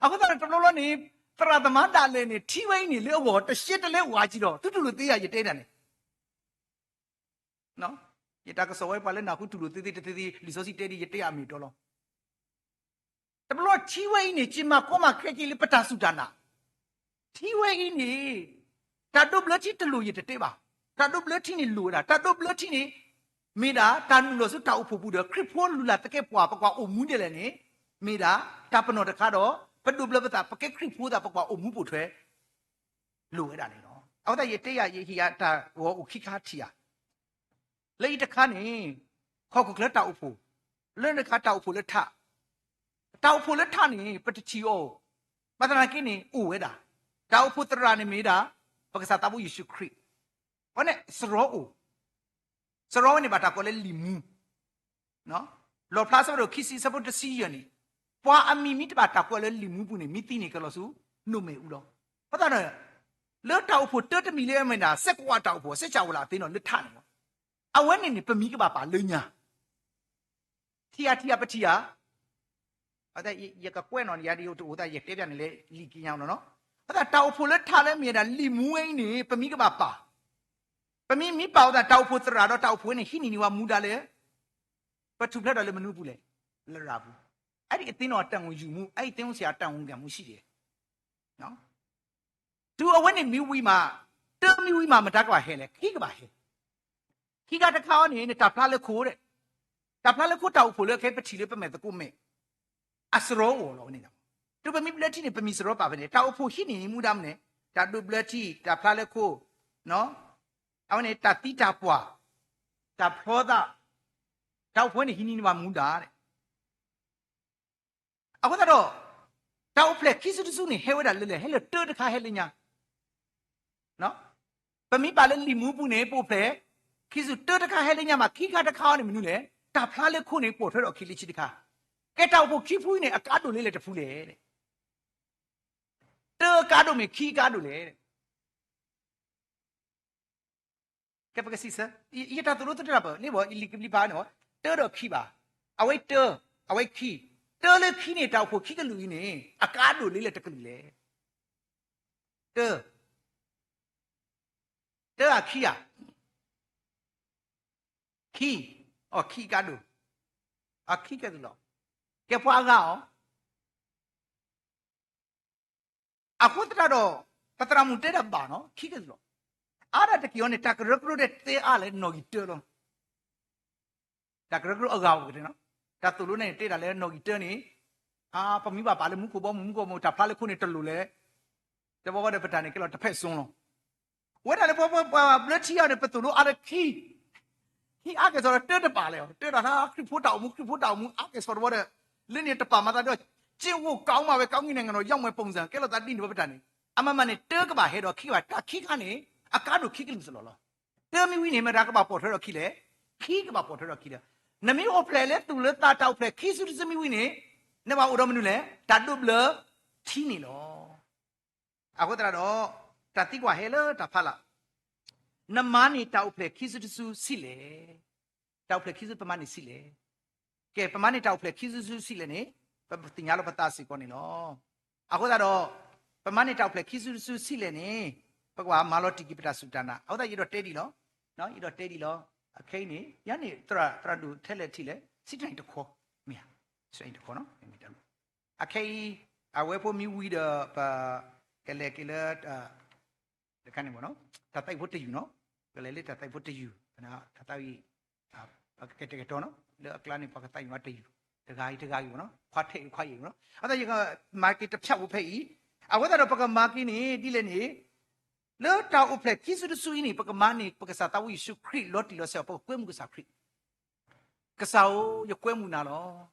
အဃိသတးန့ၣ် တဘျီဘျီန့ၣ် သရၣ်သမါဒၣ်လဲာ်န့ၣ် ထံဝဲအံၤန့ၣ် လၢအဂီၢ် တရှဲတလဲအိၣ်အါကံလီၤ, သုတူၢ်လိာ်သ့ဧါ ယတဲဒၣ်န့ၣ် ယတၢ်ကစီၣ်ဝဲ ပှၤလၢနၢ်ဟူတူၢ်လိာ်သ့သ့တသ့သ့ လံာ်စီဆှံတဲဒ်ယတဲအမ့ၢ်အတီလီၤ. တဘျီထံဝဲအံၤန့ၣ် က့ၤမၤကီမၤခဲက့ၤလၢပတၢ်စူၢ်တၢ်နာ်, ထံဝဲအံၤန့ၣ် တၢ်ဒိးဘျၢထံတလိၣ်ယတတဲဘၣ်, တၢ်ဒိးဘျၢထံန့ၣ်လိၣ်ဝဲဒၣ်, တၢ်ဒိးဘျၢထံန့ၣ် မ့ၢ်ဒၣ်တၢ်နုာ်လီၤဆူတၢ်အိၣ်ဖှိၣ်ပူၤဒီး ခရံာ်ဖိလုၢ်လၢ်သကဲးပှၤ ပကွၢ်အိၣ်မူဒ်လဲၣ်န့ၣ် မ့ၢ်ဒၣ်တၢ်ပနီၣ်တခါဒီး ပဒိးဘျၢပသး ပကဲခရံာ်ဖိသး ပကွၢ်အိၣ်မူပိာ်ထွဲ လိၣ်ဝဲဒၣ်န့ၣ်လီၤ. အဃိသတး ယတဲယၤ ယဟ့ၣ်ယၤတၢ်ဂီၤအိၣ်ခံခါထံၣ်ဧါ. လၢအံၤတခါန့ၣ် ဟီၣ်ခိၣ်ချၢတၢ်အိၣ်ဖှိၣ်, လၢတခါတၢ်အိၣ်ဖှိၣ်လၢထး, တၢ်အိၣ်ဖှိၣ်လၢထးန့ၣ် ပတထံၣ်အီၤ, ဘၣ်သနာ်က့န့ၣ် အိၣ်ဝဲဒၣ်, တၢ်အိၣ်ဖှိၣ်သရၣ်န့ၣ်မ့ၢ်ဒၣ် ပကစၢ်သးဘိယ့ၣ်ၡူးခရံာ်, အဝဲန့ၣ်စရီအိၣ် စရီဝဲန့ၣ်ဘၣ်တၢ်ကိးလၢလံာ်မူ, လီၣ်ဖျါအဆၢဖးဒိၣ်ခံဆံ အဆၢဖိတဆံယဲၢ်န့ၣ်, ပှၤအမံၤမ့ၢ်တဘၣ်တၢ်ကွဲးလၢလံာ်မူပူၤန့ၣ် မ့ၢ်သံန့ၣ်ကလီၤဆူ နိၣ်မဲာ်အူလီၤ. အဃိသတးဒီး လၢတၢ်အိၣ်ဖှိၣ်တၢတမံၤလၢအမ့ၢ်ဒၣ် စဲးကိးဝါတၢ်အိၣ်ဖှိၣ် စဲးစၢ်ဝဲလၢအသ့နီၣ်လၢထးန့ၣ်လီၤ. အဝဲန့ၣ်န့ၣ် ပမံၤကဘၣ်ပာ်လၢညါ ထံဂၤထံဂၤပထံၣ်ဧါ, ယကကွဲးနီၣ်န့ၣ် ယၤဒ်ယအိၣ်တအိၣ်သး ယတဲပျးန့ၣ်လၢလံာ်က့ညါလီၤနီၤ. အဃိသတး တၢ်အိၣ်ဖှိၣ်လၢထးလၢအမ့ၢ်ဝဲဒၣ် လံာ်မူဝဲအံၤန့ၣ် ပမံၤကဘၣ်ပာ်, ပမံၤမ့ၢ်ပာ်အဃိသတး တၢ်အိၣ်ဖှိၣ်သရၣ်ဒီးတၢ်အိၣ်ဖှိၣ်ဝဲန့ၣ် ဟံးန့ၢ်န့ၢ်ဝဲမူဒါလၢ ပထူၣ်ဖျဲးထီၣ်လၢမနုၤအပူၤလဲၣ်, လရာ်ပူၤ, အအံၤအသ့ၣ်နီၣ်အတၢ်ဂီၢ်ယုၢ်မူ, အအံၤသ့ၣ်နီၣ်စ့ၢ်အတၢ်ဂီၢ်မူကမူဆံးဒဲး တုၤအဝဲန့ၣ်မ့ၢ်ဝံၤမး, တၢမ့ၢ်ဝံၤမး မတၤကဘၣ်ဟဲလဲၣ်, ခံကဘၣ်ဟဲ, ခံခါတခါအံၤန့ၣ် နတၢ်ဖျါလၢခိၣ်ဒီး, တၢ်ဖျါလၢခိၣ်တၢ်အိၣ်ဖှိၣ်လၢခဲအံၤပထံၣ်လၢပမဲာ်သကိးမဲာ်, အစရီအိၣ်လီၤဝဲန့ၣ်, တုၤပမံၤဘျၢထံန့ၣ် ပမံၤစရီပာ်ဖဲန့ၣ် တၢ်အိၣ်ဖှိၣ်ဟံးန့ၢ်န့ၢ်မူဒါမနုၤလဲၣ်, တၢ်ဒိးဘျၢထံ, တၢ်ဖျါလၢခိၣ် အဝဲန့ၣ် တၢ်သံတၢ်ပှၢ်, တၢ်ဖျီသး, တၢ်အိၣ်ဖှိၣ်န့ၣ်ဟံးန့ၢ်န့ၢ်ဘၣ်မူဒါ, အဃိသတးဒီး တၢ်အိၣ်ဖျဲၣ်ခံစုတစုန့ၣ် ဟဲဝဲဒၣ်လၢလဲၣ်, ဟဲလၢတၢတခါဟဲလၢညါ, ပမ့ၢ်ပာ်လၢလံာ်မူပူၤန့ၣ် ပအိၣ်ဖျဲၣ် ခံစုတၢတခါဟဲလၢညါမး, ခံခါတခါအံၤန့ၣ်မနုၤလဲၣ်, တၢ်ဖျါလၢခိၣ်န့ၣ် ပိာ်ထွဲထီၣ်ခံလၢဆံတခါ, ကဲတၢ်အိၣ်ဖှိၣ်ခံဖုအံၤန့ၣ် အကအါဒိၣ်လၢလဲၣ်တဖုလဲၣ် တၢအကအါဒိၣ်မ့ၢ်ခံအကအါဒိၣ်လဲၣ်. ကဲပကစံးဆၢ, ယတၢ်သိၣ်လိသတးပှၤန့ၣ် လံာ်ကဘျံးပၤန့ၣ် တၢဒီးခံဘၣ်, အဝဲတၢ, အဝဲခံ, တၢလၢခံန့ၣ် တၢ်အိၣ်ဖှိၣ်ခံကလုာ်အံၤန့ၣ် အကအါဒိၣ်လၢလဲၣ်တကလုာ်လဲၣ်. တၢ, တၢအခံဧါ, ခံ, အခံအကအါဒိၣ်, အခံကဲသုလီၤ, ကဲပှၤအဂၤအီၤ အဃိသတးဒီး ပသရၣ်မုၣ်တဲတၢ်ဘၣ်နီၤ ခံကဲသုလီၤ. အါဒၣ်တက့ၢ်အီၤန့ၣ် တၢ်ကရၢကရိတဲတဲအါလဲၣ်နီၣ်ဂံၢ်တၢလီၤ. တၢ်ကရၢကရိအဂၤအိၣ်ကတဲနီၤ, တၢ်သိၣ်လိန့ၣ်တဲဒၣ်လၢနီၣ်ဂံၢ်တၢန့ၣ်, ပမ့ၢ်ဘၣ်ပာ်လၢမူခိၣ်ဘီမုၢ် မူခိၣ်ဘီမုၢ် တၢ်ဖျါလၢခိၣ်န့ၣ်တလိၣ်လဲၣ်. တဘျီဘျီဒီးပတၢ်န့ၣ်ကဲလီၤတဖဲးစိလီၤ. ဝဲဒၣ်လၢပှၤ ပှၤ ပှၤဘျၢထံအီၤန့ၣ် ပသိၣ်လိအါတခံ, ဟံးအါကဲၣ်ဆိးဒီးတၢ်တပာ်လဲၣ်, တဲဒၣ်ခရံာ်ဖိတၢ်အိၣ်မူ ခရံာ်ဖိတၢ်အိၣ်မူ အါကဲၣ်ဆိးတဝီဒီး လၢန့ၣ်တပာ်မၤသးဒီး ကျင့်ဝတ်ကောင်းမှပဲ ကောင်းကင်နိုင်ငံတော်ရောက်မယ်ပုံစံ ကဲလိာ်သးဒ်န့ၣ်ဝဲပတၢ်န့ၣ်, အမမန့ၣ် တၢကဘၣ်ဟဲဒီးခံကဘၣ် တၢ်ခံခါန့ၣ် အကါဒိၣ်ခံကလုာ်စလီၤလီၤ. တၢမ့ၢ်ဝံၤန့ၣ် မတၤကဘၣ်ပိာ်ထွဲဒီးခံလဲၣ်, ခံကဘၣ်ပိာ်ထွဲဒီးခံလီၤ. နမ့ၢ်အိၣ်ဖျဲၣ်လၢသူၣ်လၢသး တၢ်အိၣ်ဖျဲၣ်ခံစုတစုမ့ၢ်ဝံၤန့ၣ် နဘၣ်အိၣ်ဒီးမနုၤလဲၣ်, တၢ်ဒိးဘျၢထံန့ၣ်လီၤ. အဃိသတးဒီး တၢ်သံကွၢ်ဟဲလၢတၢ်ဖးလၢ်, နမၤန့ၢ်တၢ်အိၣ်ဖျဲၣ်ခံစုတစုဆံးလဲၣ်. တၢ်အိၣ်ဖျဲၣ်ခံစုပမၤန့ၢ်ဆံးလဲၣ်. ကဲ ပမၤန့ၢ်တၢ်အိၣ်ဖျဲၣ်ခံစုတစုဆံးလဲၣ်န့ၣ် ပသ့ၣ်ညါလီၤပသးစ့ၢ်ကီးန့ၣ်လီၤ. အဃိသတးဒီး ပမၤန့ၢ်တၢ်အိၣ်ဖျဲၣ်ခံစုတစုဆံးလဲၣ်န့ၣ် ပကဘၣ်မၤလီၤတံၢ်က့ၤပတၢ်စူၢ်တၢ်နာ်. အဃိသတးယအဲၣ်ဒိးတဲဒ်လီၤ, ယအဲၣ်ဒိးတဲဒ်လီၤ. အခဲအံၤန့ၣ် ယၤန့ၣ် သရၣ်ဒိၣ်ထဲလဲၣ်ထံၣ်လဲၣ် စံးတၢ်အံၤတခီ, မ့ၢ်ဧါ, စံးတၢ်အံၤတခီနီၤ, အခဲအံၤ အဝဲဖိမ့ၢ်ဝံၤဒီး ပကလဲၤက့ၤလၢ တခါန့ၣ် တၢ်သးဝံၣ်ဖိတယုၢ်နီၤ, ကလဲၤလၢတၢ်သးဝံၣ်ဖိတယုၢ်, တၢ်သးဝံၣ် ပကတဲာ်ကတီၤနီၤ လၢအကျါန့ၣ် ပှၤကသးဝံၣ်ဝဲတယုၢ်, တဂၤအံၤတဂၤအံၤနီၤ, ခွါထဲးအံၤခွါအံၤနီၤ, အဃိသတးယကမၤက့ၤတဖျၢၣ်ဖိဖဲအံၤ, အဃိသတးဒီးပကမၤက့ၤန့ၣ် ဒ်လဲၣ်န့ၣ် လၢတၢ်အိၣ်ဖျဲၣ်ခံစုတစုအံၤန့ၣ် ပကမၤန့ၢ်ပကစၢ်သးဝံၣ်ယ့ၣ်ၡူးခရံာ်လီၤတံၢ်လီၤဆဲးအီၤ ပကကွဲမုာ်ကစၢ်ခရံာ်, ကစၢ်ဧၢ, ယကွဲမုာ်နၤလီ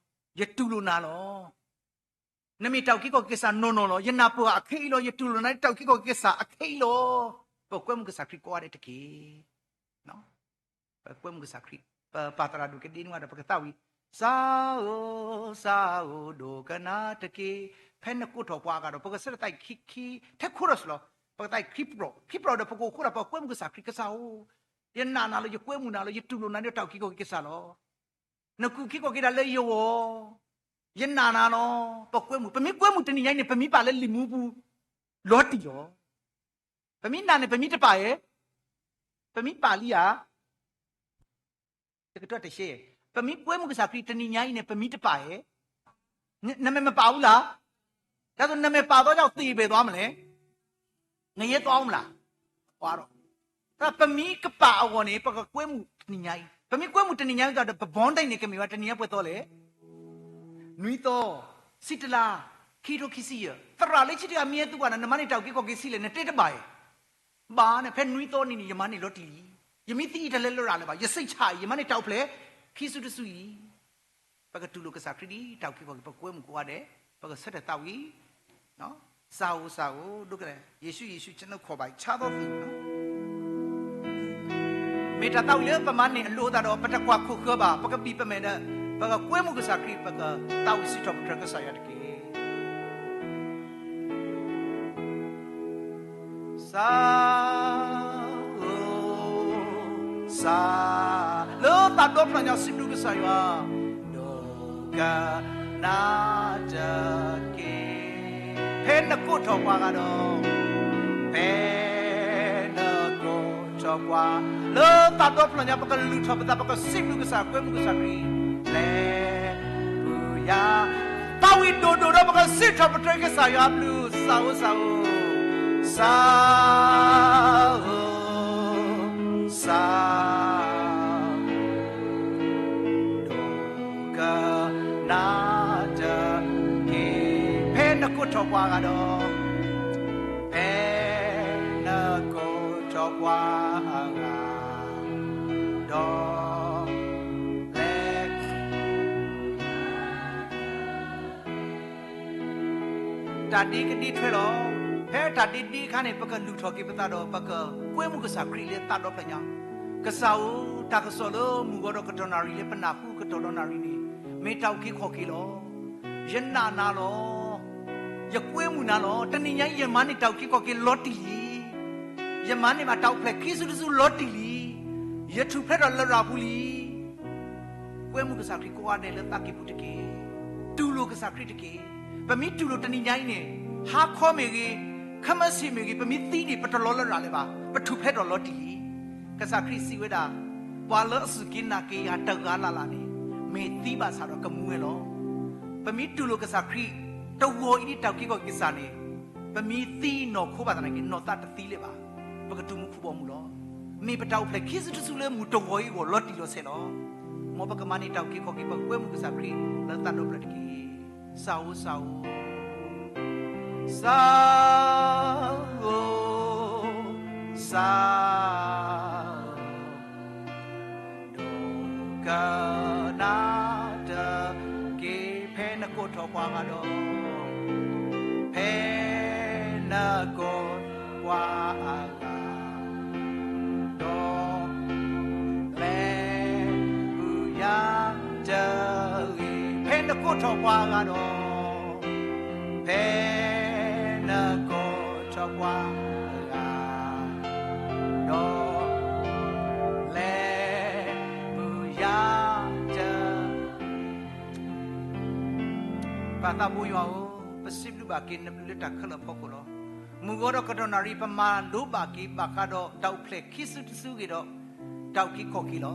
ၤ, ယတူၢ်လိာ်နၤလီၤ. နမ့ၢ်တၢ်အုၣ်က့ၤခီၣ်က့ၤကစၢ်နီၢ်နီၢ်လီၤ. ယနၢ်ပၢၢ်အခဲအံၤလီၤ. ယတူၢ်လိာ်နၤ တၢ်အုၣ်က့ၤခီၣ်က့ၤကစၢ်အခဲအံၤလီၤ. ပကွဲမုာ်ကစၢ်ခရံာ်ကိးဂၤဒဲးတက့ၢ်. ပကွဲမုာ်ကစၢ်ခရံာ်, ပပၢ်သရၣ်ဒိၣ်ကဒ့န့ၢ်ဝဲဒီး ပကသးဝံၣ်, စၢ်ဧၢ, စၢ်ဧၢဒိကနၣ်တက့ၢ်. ဖဲနကိးထီၣ်ပှၤအဂၤဒီး ပကဆၢထၢၣ်သးခံ, ထဲခိၣ်ဒီးစလီၤ, ပကသးခံပျီၢ်, ခံပျီၢ်ဒီး ပကအိၣ်ဃိဒီး ပကွဲမုာ်ကစၢ်ခရံာ်, ကစၢ်ဧၢ, ယနာ်နၤလီၤ, ယကွဲမုာ်နၤလီၤ, ယတူၢ်လိာ်နၤ တၢ်အုၣ်က့ၤခီၣ်က့ၤကစၢ်လီၤ. နကူၣ်က့ၤခီၣ်က့ၤတၢ်လၢယဂီၢ်, ယနာ်နၤလီၤ. ပကွဲမုာ်, ပမ့ၢ်ကွဲမုာ်တနံၤညါအံၤန့ၣ် ပမ့ၢ်ပာ်လၢလံာ်မူပူၤ လီၤတံၢ်လီၤ. ပမ့ၢ်နာ်န့ၣ် ပမ့ၢ်တပာ်ဧါ, ပမ့ၢ်ပာ်လံဧါ, တကတၢၢ်တရှဲ, ပမ့ၢ်ကွဲမုာ်ကစၢ်ခရံာ်တနံၤညါအံၤန့ၣ် ပမ့ၢ်တပာ်ဧါ, နမ့ၢ်မပာ်ဘူးလၢ်, ဒ်သိးနမ့ၢ်ပာ်သီဒီးသ့ၣ်ဘဲၣ်သီမလဲၣ် နယဲၢ်သီမလၢ်, ပှၤဒီး, တၢ်ပမ့ၢ်ကပာ်အဂီၢ်န့ၣ် ပကကွဲမုာ်တနံၤညါအံၤ, ပမ့ၢ်ကွဲမုာ်တနံၤညါအံၤဒီး ပဘီတၢ်အံၤန့ၣ် ကမ့ၢ်ဝဲတနံၤညါပှဲၤသီလဲၣ်, နွံသီ, ဆံတလါ, ခံထိခံဆံယဲၢ်, သရၣ်လၢခံတဂၤမ့ၢ်ဟဲသံကွၢ်နၤ နမၤန့ၢ်တၢ်အုၣ်က့ၤခီၣ်က့ၤဆံးလဲၣ် နတဲတဘၣ်ဧါ, ဘၣ်န့ၣ် ဖဲနွံသီန့ၣ်န့ၣ် ယမၤန့ၢ်လီၤတံၢ်လံ, ယမ့ၢ်သံအံၤတၢ်လၢလရာ်လၢၤဘၣ်, ယစိတ်ချအံၤ ယမၤန့ၢ်တၢ်အိၣ်ဖျဲၣ် ခံစုတစုအံၤ ပကတူၢ်လိာ်ကစၢ်ခရံာ်ဒ်တၢ်အုၣ်က့ၤခီၣ်က့ၤ ပကွဲမုာ်ကိးဂၤဒဲး, ပကဆၢထၢၣ်သးဝံၣ်, စၢ်ဧိၤစၢ်ဧိၤ, ဒိကနၣ်, ယ့ၣ်ၡူးယ့ၣ်ၡူး ကျွန်ုပ်ကိုယ်ပါ ဆါသောသူ မ့ၢ်တၢ်သးဝံၣ်လၢပမၤန့ၢ်အလိၤအသးဒီး ပတကွၢ်ခိၣ်ဃၢၤဘၣ်, ပကဘံၣ်ပမဲာ်ဒီး ပကကွဲမုာ်ကစၢ်ခရံာ်, ပကသးဝံၣ်စံးထီၣ်ပတြၢၤကစၢ်ယွၤတက့ၢ်. စၢ်ဧိၤ, စၢ်, လၢသးဒီဖျၢၣ်ညါစံးဘျုးကစၢ်ယွၤ, ဒိကနၣ်တက့ၢ်, ဖဲနကိးထီၣ်ပှၤဂၤဒီး, ဖဲနကိးထီၣ်ပှၤ, လၢသးဒီဖျၢၣ်ညါ ပကလုၢ်ထီၣ်ပသး ပကစံးဘျုးကစၢ်ကွဲမုာ်ကစၢ်ခရံာ်, လဲၤပူၤယၤ သးဝံၣ်ဒိၣ်ဒိၣ်ဒီး ပကစံးထီၣ်ပတြၢၤကစၢ်ယွၤအဘျုး, စၢ်ဧိၤစၢ်ဧိၤ, စၢ်ဧိၤ, စၢ်ဧိၤ, ဒိကနၣ်တက့ၢ်, ဖဲနကိးထီၣ်ပှၤဂၤဒီး, ဖဲနကိးထီၣ်ပှၤဂၤဒီး လဲၤ တၢ်ဒ့ကဒ့ထွဲလီၤ. ဖဲတၢ်ဒ့ဒ့အခါန့ၣ် ပကလုၢ်ထီၣ်က့ၤပသးဒီး ပကကွဲမုာ်ကစၢ်ခရံာ်လၢသးဒီဖျၢၣ်ညါ, ကစၢ်ဧၢ, တၢ်ကစီၣ်လၢမုၢ်ဂီၤဒီးကတီၢ်နၣ်ရံၣ်လၢပနၢ်ဟူကတီၢ်ဒီးနၣ်ရံၣ်န့ၣ် မ့ၢ်တၢ်အုၣ်က့ၤခီၣ်က့ၤလီၤ. ယနာ်နၤလီၤ. ယကွဲမုာ်နၤလီၤ. တနံၤညါအံၤ ယမၤန့ၢ်တၢ်အုၣ်က့ၤခီၣ်က့ၤလီၤတံၢ်လံ. ယမၤန့ၢ်ဘၣ်တၢ်အိၣ်ဖျဲၣ်ခံစုတစုလီၤတံၢ်လံ. ယထူၣ်ဖျဲးထီၣ်လရာ်ပူၤလံ. ကွဲမုာ်ကစၢ်ခရံာ်ကိးဂၤဒဲးလၢသးကံၢ်ပူၤတက့ၢ်. တူၢ်လိာ်ကစၢ်ခရံာ်တက့ၢ်. ပမ့ၢ်တူၢ်လိာ်တနံၤညါအံၤန့ၣ်, ဟါခီမ့ၢ်ဂ့ၤ, ခဲမုၢ်ဆ့ၣ်မ့ၢ်ဂ့ၤ, ပမ့ၢ်သံန့ၣ် ပတလီၤလရာ်လၢၤဘၣ်. ပထူၣ်ဖျဲးထီၣ်လီၤတံၢ်လံ. ကစၢ်ခရံာ်စံးဝဲဒၣ်, ပှၤလၢအစူၢ်က့ၤနာ်က့ၤယၤတဂၤလၢ်လၢ်န့ၣ်, မ့ၢ်သံဘၣ်ဆၣ်ဒီးကမူဝဲလီၤ. ပမ့ၢ်တူၢ်လိာ်ကစၢ်ခရံာ်, တဂီၤအံၤဒ်တၢ်အုၣ်က့ၤခီၣ်က့ၤကစၢ်န့ၣ်, ပမ့ၢ်သံနီၢ်ခိဘၣ်သနာ်က့ နီၢ်သးတသံလၢၤဘၣ်. ပကတူၢ်မူခိၣ်ဘီမုၢ်လီၤ. မ့ၢ်ပတၢ်အိၣ်ဖျဲၣ်ခံစုတစုလၢမုၢ်တဂီၤအံၤအဂီၢ်လီၤတံၢ်လီၤဆဲးလီၤ. မ်ပကမၤန့ၢ်တၢ်အုၣ်က့ၤခီၣ်က့ၤ ပကကွဲမုာ်ကစၢ်ခရံာ်လၢသးဒီဖျၢၣ်တက့ၢ်. စၢ်ဧိၤစၢ်ဧိၤ, စၢ်ဧိၤ ကစၢ်ဧၢ, ဒိကနၣ်တက့ၢ်. ဖဲနကိးထီၣ်ပှၤဂၤဒီး, ဖဲနကိးပှၤအဂၤဒီး, လဲၤပူၤယၤတဂ့ၤ. ဖဲနကိးထီၣ်ပှၤဂၤဒီး, ဖဲနကိးထီၣ်ပှၤဂၤ ဒီးလဲၤပူၤယၤတ, ပၢ်သးဘိယွၤဧၢ, ပစံးဘျုးဘၣ်က့ၤနလၢတၢ်ခဲလၢာ်အဖီခိၣ်လီၤ. မုၢ်ဂီၤဒီးကတီၢ်နၣ်ရံၣ် ပမၤလိဘၣ်က့ၤဘၣ်ဃးဒီးတၢ်အိၣ်ဖျဲၣ်ခံစုတစုဂ့ၤဒီး တၢ်အုၣ်က့ၤခီၣ်က့ၤလီၤ.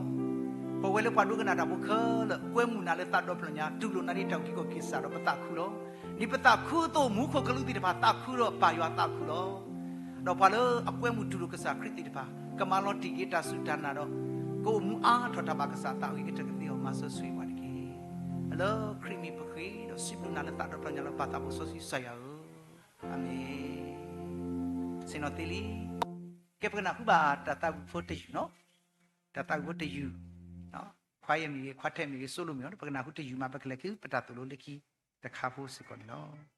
ပဝဲလၢပှၤဒိကနၣ်တၢ်ဖိခဲလၢာ် ကွဲမုာ်နၤလၢသးဒီဖျၢၣ်ညါ တူၢ်လိာ်နၤဒ်တၢ်အုၣ်က့ၤခီၣ်က့ၤကစၢ်ဒီးပသးခုလီၤ. ဒ်ပသးခုအသိး မူခိၣ်ကလူးသ့ၣ်တဖၣ်သးခုဒီးပၢ်ယွၤသးခုလီၤ. ဒီးပှၤလၢအကွဲမုာ်တူၢ်လိာ်ကစၢ်ခရံာ်သ့ၣ်တဖၣ် ကမၤလီၤတံၢ်က့ၤတၢ်စူၢ်တၢ်နာ်ဒီး ကအိၣ်မူအါထီၣ်တၢ်ဘၣ်ကစၢ်သးအုၣ်က့ၤကတၢၢ်ကသ့အီၤ မၤစီဆှံပှၤတက့ၢ်. လၢခရံာ်မံၤပဃ့ဒီးစံးဘျုးနၤလၢသးဒီဖျၢၣ်ညါလၢ ပၢ်သးဘိစီဆှံကစၢ်ယွၤဧၢ, အၤမ့ၣ်. ဆ့ၣ်နီၤသ့လံ. ကဲ ပကနၢ်ဟူဘၣ်တၢ်သးဝံၣ်ဖိတယုၢ်နီၤ, တၢ်သးဝံၣ်ဖိတယုၢ်, ခွါယဲၢ်မ့ၢ်ဂ့ၤ ခွါထဲးမ့ၢ်ဂ့ၤ စိလိၣ်မ့ၢ်ဂ့ၤ ပကနၢ်ဟူတယုၢ်မး ပကလဲၤက့ၤပတၢ်သိၣ်လိလၢခံတခါဖိစ့ၢ်ကီးန့ၣ်လီၤ.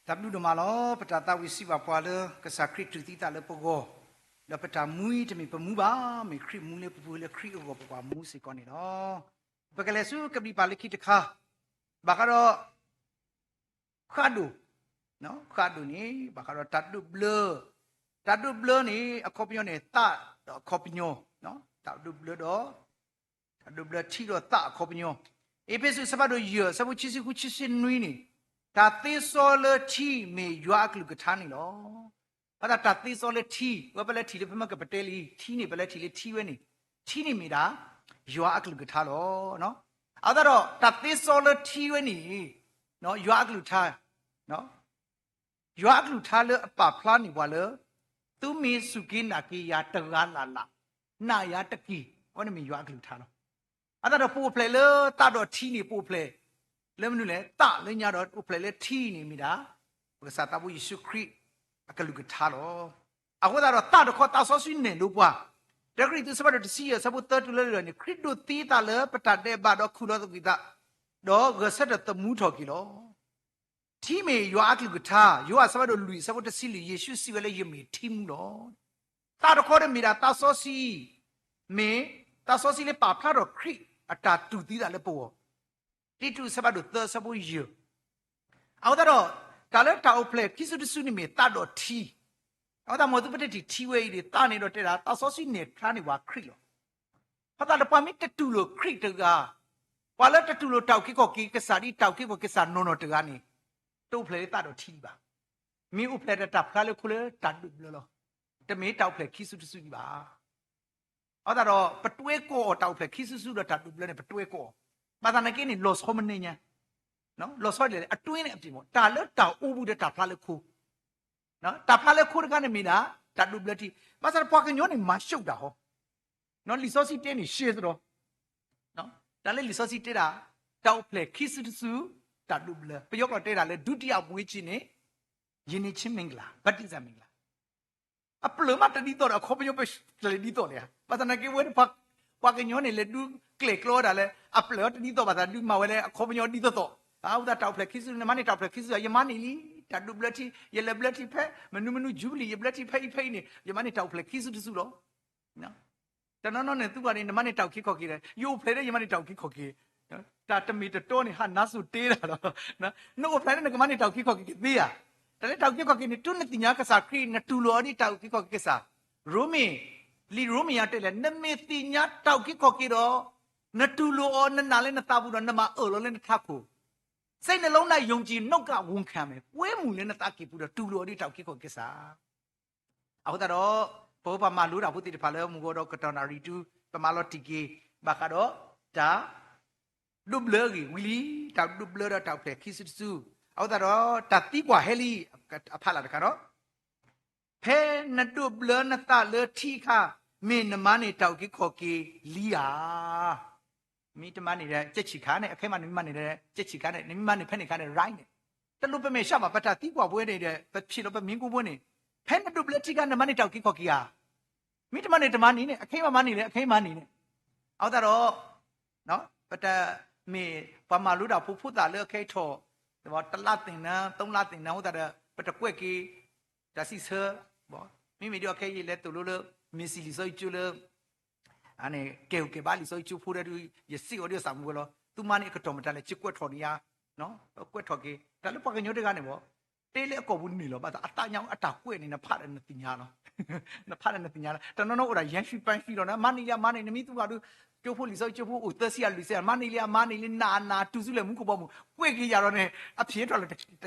တၢ်ဘျုးဒိၣ်မးလီၤ. ပတၢ်သးဝံၣ်စံးဘၣ်ပှၤလၢ ကစၢ်ခရံာ်တူၢ်သံသးလၢပဂီၢ်, ဒီးပတၢ်မူအံၤတမ့ၢ်ပမူဘၣ်, မ့ၢ်ခရံာ်မူလၢပပူၤလၢခရံာ်အဂီၢ်ပပှၤမူစ့ၢ်ကီးန့ၣ်လီၤ. ပကလဲၤဆူကဘျံးပၤလၢခံတခါ, ဘၣ်ဃးဒီး ဃးဒိၣ်, ဃးဒိၣ်န့ၣ် ဘၣ်ဃးဒီးတၢ်ဒိးဘျၢ, တၢ်ဒိးဘျၢန့ၣ် အခီပညီန့ၣ် သးဒီးအခီပညီ, တၢ်ဒိးဘျၢဒီး တၢ်ဒိးဘျၢထံဒီးသးအခီပညီ, အ့းဖ့းစူးအဆၢဖးဒိၣ်ယဲၢ် အဆၢဖိခံဆံဃု ခံဆံနွံန့ၣ်, တၢ်သ့စီလၢထံမ့ၢ်ယွၤအကလုၢ်ကထါန့ၣ်လီၤ. အဃိသတးတၢ်သ့စီလၢထံ, ဝဲပလဲၤထံၣ်လၢဖဲမ့ၢ်ကပတဲလံ, ထံန့ၣ်ပလဲၤထံၣ်လၢထံဝဲန့ၣ်, ထံန့ၣ်မ့ၢ်ဒၣ် ယွၤအကလုၢ်ကထါလီၤ. အဃိသတးဒီး တၢ်သ့စီလၢထံဝဲန့ၣ် ယွၤအကလုၢ်ကထါ, ယွၤအကလုၢ်ကထါလၢအပာ်ဖျါန့ၢ်ပှၤလၢ သုမ့ၢ်စူၢ်က့ၤနာ်က့ၤယၤတဂၤလၢ်လၢ်, နာ်ယၤတက့ၢ်, အဝဲန့ၣ်မ့ၢ်ယွၤအကလုၢ်ကထါလီၤ. အဃိသတးဒီးပအိၣ်ဖျဲၣ်လၢသးဒီးထံန့ၣ် ပအိၣ်ဖျဲၣ်လၢမနုၤလဲၣ်, သးလၢညါဒီးအိၣ်ဖျဲၣ်လၢထံန့ၣ်မ့ၢ်ဒၣ် ပကစၢ်သးဘိယ့ၣ်ၡူးခရံာ်အကလုၢ်ကထါလီၤ. အဃိသတးဒီးသးတခီသးစီဆှံနဲၣ်လိပှၤ, တၢကရံၣ်သူးအဆၢဖးဒိၣ်တဆံယဲၢ် အဆၢဖိသၢတုၤလၢလွံၢ်န့ၣ်, ခရံာ်ဒိးသံအသးလၢပတၢ်ဒဲးဘးဒီးခူၣ်လီၤသကွံာ်သး, ဒီးဂဲၤဆၢထၢၣ်သမူထီၣ်က့ၤလီၤ. ထံမ့ၢ်ယွၤအကလုၢ်ကထါ, ယိၤဟၣ်အဆၢဖးဒိၣ်လွံၢ် အဆၢဖိတဆံလွံၢ်, ယ့ၣ်ၡူးစံးဝဲလၢယမ့ၢ်ထံမူလီၤ. သးတခီန့ၣ်မ့ၢ်ဒၣ်သးစီဆှံ, မ့ၢ်သးစီဆှံလၢပာ်ဖျါထီၣ်ခရံာ်အတၢ်တူၢ်သံသးလၢပဂီၢ်, တံတူးအဆၢဖးဒိၣ်သၢ အဆၢဖိယဲၢ်. အဃိသတးဒီး တၢ်လၢတၢ်အိၣ်ဖျဲၣ်ခံစုတစုန့ၣ်မ့ၢ်သးဒီးထံ, အဃိသတး မ်သုပတထံၣ်ထံဝဲအံၤန့ၣ် သးန့ၣ်ဒီးတဲဒၣ် သးစီဆှံနဲၣ်ဖျါန့ၢ်ပှၤခရံာ်လီၤ. အဃိသတးဒီးပှၤမ့ၢ်တတူၢ်လိာ်ခရံာ်တဂၤ, ပှၤလၢတတူၢ်လိာ်တၢ်အုၣ်က့ၤခီၣ်က့ၤကစၢ်ဒ်တၢ်အုၣ်က့ၤခီၣ်က့ၤကစၢ်နီၢ်နီၢ်တဂၤန့ၣ်, တအိၣ်ဖျဲၣ်လၢသးဒီးထံဒံးဘၣ်. မ့ၢ်အိၣ်ဖျဲၣ်ဒီးတၢ်ဖျါလၢခိလၢတၢ်ဒိးဘျၢလီၤ. တမ့ၢ်တၢ်အိၣ်ဖျဲၣ်ခံစုတစုဒံးဘၣ်. အဃိသတးဒီး ပတွဲကီၢ်အီၤတၢ်အိၣ်ဖျဲၣ်ခံစုတစုဒီးတၢ်ဒိးဘျၢန့ၣ် ပတွဲကီၢ်အီၤ, ဘၣ်ဆၣ်သနာ်က့န့ၣ် လီၤဆီမနုၤညါ, လီၤဆီဒ်လဲၣ် အတွင်းနဲ့အပြင်ပေါ့, တၢ်လၢတၢ်အိပူၤဒီးတၢ်ဖျါလၢခိ, တၢ်ဖျါလၢခိတခါန့ၣ်မ့ၢ်ဒၣ် တၢ်ဒိးဘျၢထံ, ဘၣ်ဆၣ်ဒီးပှၤကညီန့ၣ် မၤရှုပ်တၢ်ဟီ, လံာ်စီဆှံတဲန့ၣ် ရှဲသဒီး, တၢ်လၢလံာ်စီဆှံတဲဒၣ် တၢ်အိၣ်ဖျဲၣ်ခံစုတစု တၢ်ဒိးဘျၢ, ပယီၤကျိာ်တဲဒၣ်လၢ ဒုတိယမွေးခြင်းန့ၣ် ရေနံခြင်းမင်္ဂလာ, ဘပ်တိဇံမင်္ဂလာ အပျၢၤမးတဒ်သိးဒီးအခီပညီပတလဲၤဒ်သိးလၢၤဧါ, ဘၣ်ဆၣ်သနာ်က့ဝဲ ပှၤကညီန့ၣ် လဲၤဒုးကျဲၣ်ကျီဝဲဒၣ်လၢ အပျၢၤတဒ်သိးဘၣ်ဆၣ်ဒုးမၤဝဲလၢအခီပညီဒ်သိးသိး, အဃိသတးတၢ်အိၣ်ဖျဲၣ်ခံစု နမၤန့ၢ်တၢ်အိၣ်ဖျဲၣ်ခံစု ယမၤန့ၢ်လံ, တၢ်ဒိးဘျၢထံ ယလဲၤဘျၢထံဖဲ မနုၤမနုၤ jubilee ယဘျၢထံဖဲအံၤဖဲအံၤန့ၣ် ယမၤန့ၢ်တၢ်အိၣ်ဖျဲၣ်ခံစုတစုလီၤ. တနီၤနီၤန့ၣ် သုဂၤန့ၣ် နမၤန့ၢ်တၢ်အုၣ်က့ၤခီၣ်က့ၤဒီး ယအိၣ်ဖျဲၣ်ဒီး ယမၤန့ၢ်တၢ်အုၣ်က့ၤခီၣ်က့ၤ, တၢ်တမ့ၢ်တတီန့ၣ် ဟးနါစိၤတ့တၢ်လီၤ. နအိၣ်ဖျဲၣ်လၢနကမၤန့ၢ်တၢ်အုၣ်က့ၤခီၣ်က့ၤကသ့ဧါ. တၢ်လၢတၢ်အုၣ်က့ၤခီၣ်က့ၤန့ၣ် တုၤနသ့ၣ်ညါကစၢ်ခရံာ် နတူၢ်လိာ်အီၤဒ်တၢ်အုၣ်က့ၤခီၣ်က့ၤကစၢ်, ရိမ့ၤ, လံာ်ရိမ့ၤအံၤတဲလဲၣ်, နမ့ၢ်သ့ၣ်ညါတၢ်အုၣ်က့ၤခီၣ်က့ၤဒီး နတူၢ်လိာ်အီၤ နနာ်လၢနသးပူၤဒီး နမၤအၢၣ်လီၤလၢနထးခိၣ်, စိတ်နှလုံး၌ ယုံကြည်, နှုတ်ကပတ် ဝန်ခံမယ်, ကွဲမုာ်လၢနသးကံၢ်ပူၤဒီး တူၢ်လိာ်အီၤဒ်တၢ်အုၣ်က့ၤခီၣ်က့ၤကစၢ်. အဃိသတးဒီး ပဝဲပှၤမၤလိတၢ်ဖိသ့ၣ်တဖၣ်လၢမုၢ်ဂီၤဒီးကတီၢ်နၣ်ရံၣ်တုၤ ပမၤလီၤတံၢ်က့ၤ ဘၣ်ဃးဒီးတၢ် ဒိးဘျၢအဂ့ၢ်ဝံၤလံ, တၢ်ဒိးဘျၢဒီးတၢ်အိၣ်ဖျဲၣ်ခံစုတစု, အဃိသတးဒီး တၢ်သံကွၢ်ဟဲလံ, အဖးလၢ်တခါဒီး ဖဲနဒိးဘျၢနသးလၢထံအခါ, မ့ၢ်နမၤန့ၢ်တၢ်အုၣ်က့ၤခီၣ်က့ၤလံဧါ. မ့ၢ်တမၤန့ၢ်ဒီး ကဲးဆံးခါန့ၣ်, အခဲမးနမ့ၢ်မၤန့ၢ်ဒီး ကဲးဆံးခါန့ၣ်, နမ့ၢ်မၤန့ၢ်ဖဲန့ၣ်အခါန့ၣ် right န့ၣ်, တလိၣ်ပမဲာ်ဆှးဘၣ်, ပတၢ်သံကွၢ်ပဝဲန့ၣ်ဒီး ပဖံးလီၤပမံၤကိးဘိန့ၣ်, ဖဲနဒိးဘျၢထံအခါ နမၤန့ၢ်တၢ်အုၣ်က့ၤခီၣ်က့ၤဧါ. မ့ၢ်တမၤန့ၢ်တမၤန့ၢ်န့ၣ်, အခဲမးမၤန့ၢ်လဲၣ်, အခဲမးန့ၢ်န့ၣ်, အဃိသတးဒီး ပတမ့ၢ်ပှၤမၤလိတၢ်ဖိဖိသၣ်လၢအခဲအံၤထီၣ် တစ်လသင်တန်း, သုံးလသင်တန်း အဃိသတးဒီး ပတကွဲးက့ၤ တၢ်စံးဆၢ, မ့မ့ၢ်ဒ်အခဲအံၤလဲၤသိၣ်လိလၢ မ့ၢ်စံးလံာ်စီဆှံကၠိလၢ ကဲၣ်ဟူးကဲၣ်ဘါလံာ်စီဆှံကၠိဖိဒီး ယစံးအီၤဒ်အသးမုၢ်ဝဲလီၤ. သုမၤန့ၢ်အကတီၢ်မတၤလဲၣ်, ကကွဲးထီၣ်န့ၢ်ယၤ, ကွဲးထီၣ်က့ၤ တၢ်လၢပှၤကညီတဂၤန့ၣ်ဘၣ်, တဲလၢအကိာ်ပူၤန့ၣ်လီၤ, ဘၣ်ဆၣ်အသးညါအတၢ်ကွဲးန့ၣ် နဖးဒီးနသ့ၣ်ညါလီၤ. နဖးဒီးနသ့ၣ်ညါလီၤ. တနီၤနီၤအိၣ်ဒၣ်ယဲၢ်ဆံပၢဆံလီၤ, နမၤန့ၢ်လံအမၤန့ၢ်, နမ့ၢ်သူၣ်ဘၣ်ဒုး ကၠိဖိလံာ်စီဆှံကၠိဖိအိၣ်သၢဆံအလွံၢ်ဆံ, မၤန့ၢ်လံအမၤန့ၢ်လံ နးနးတုၤဆူလဲၣ်မူခိၣ်ဘီမုၢ်, ကွဲးက့ၤယၤဒီးန့ၣ် အဖျ့ထီၣ်လၢ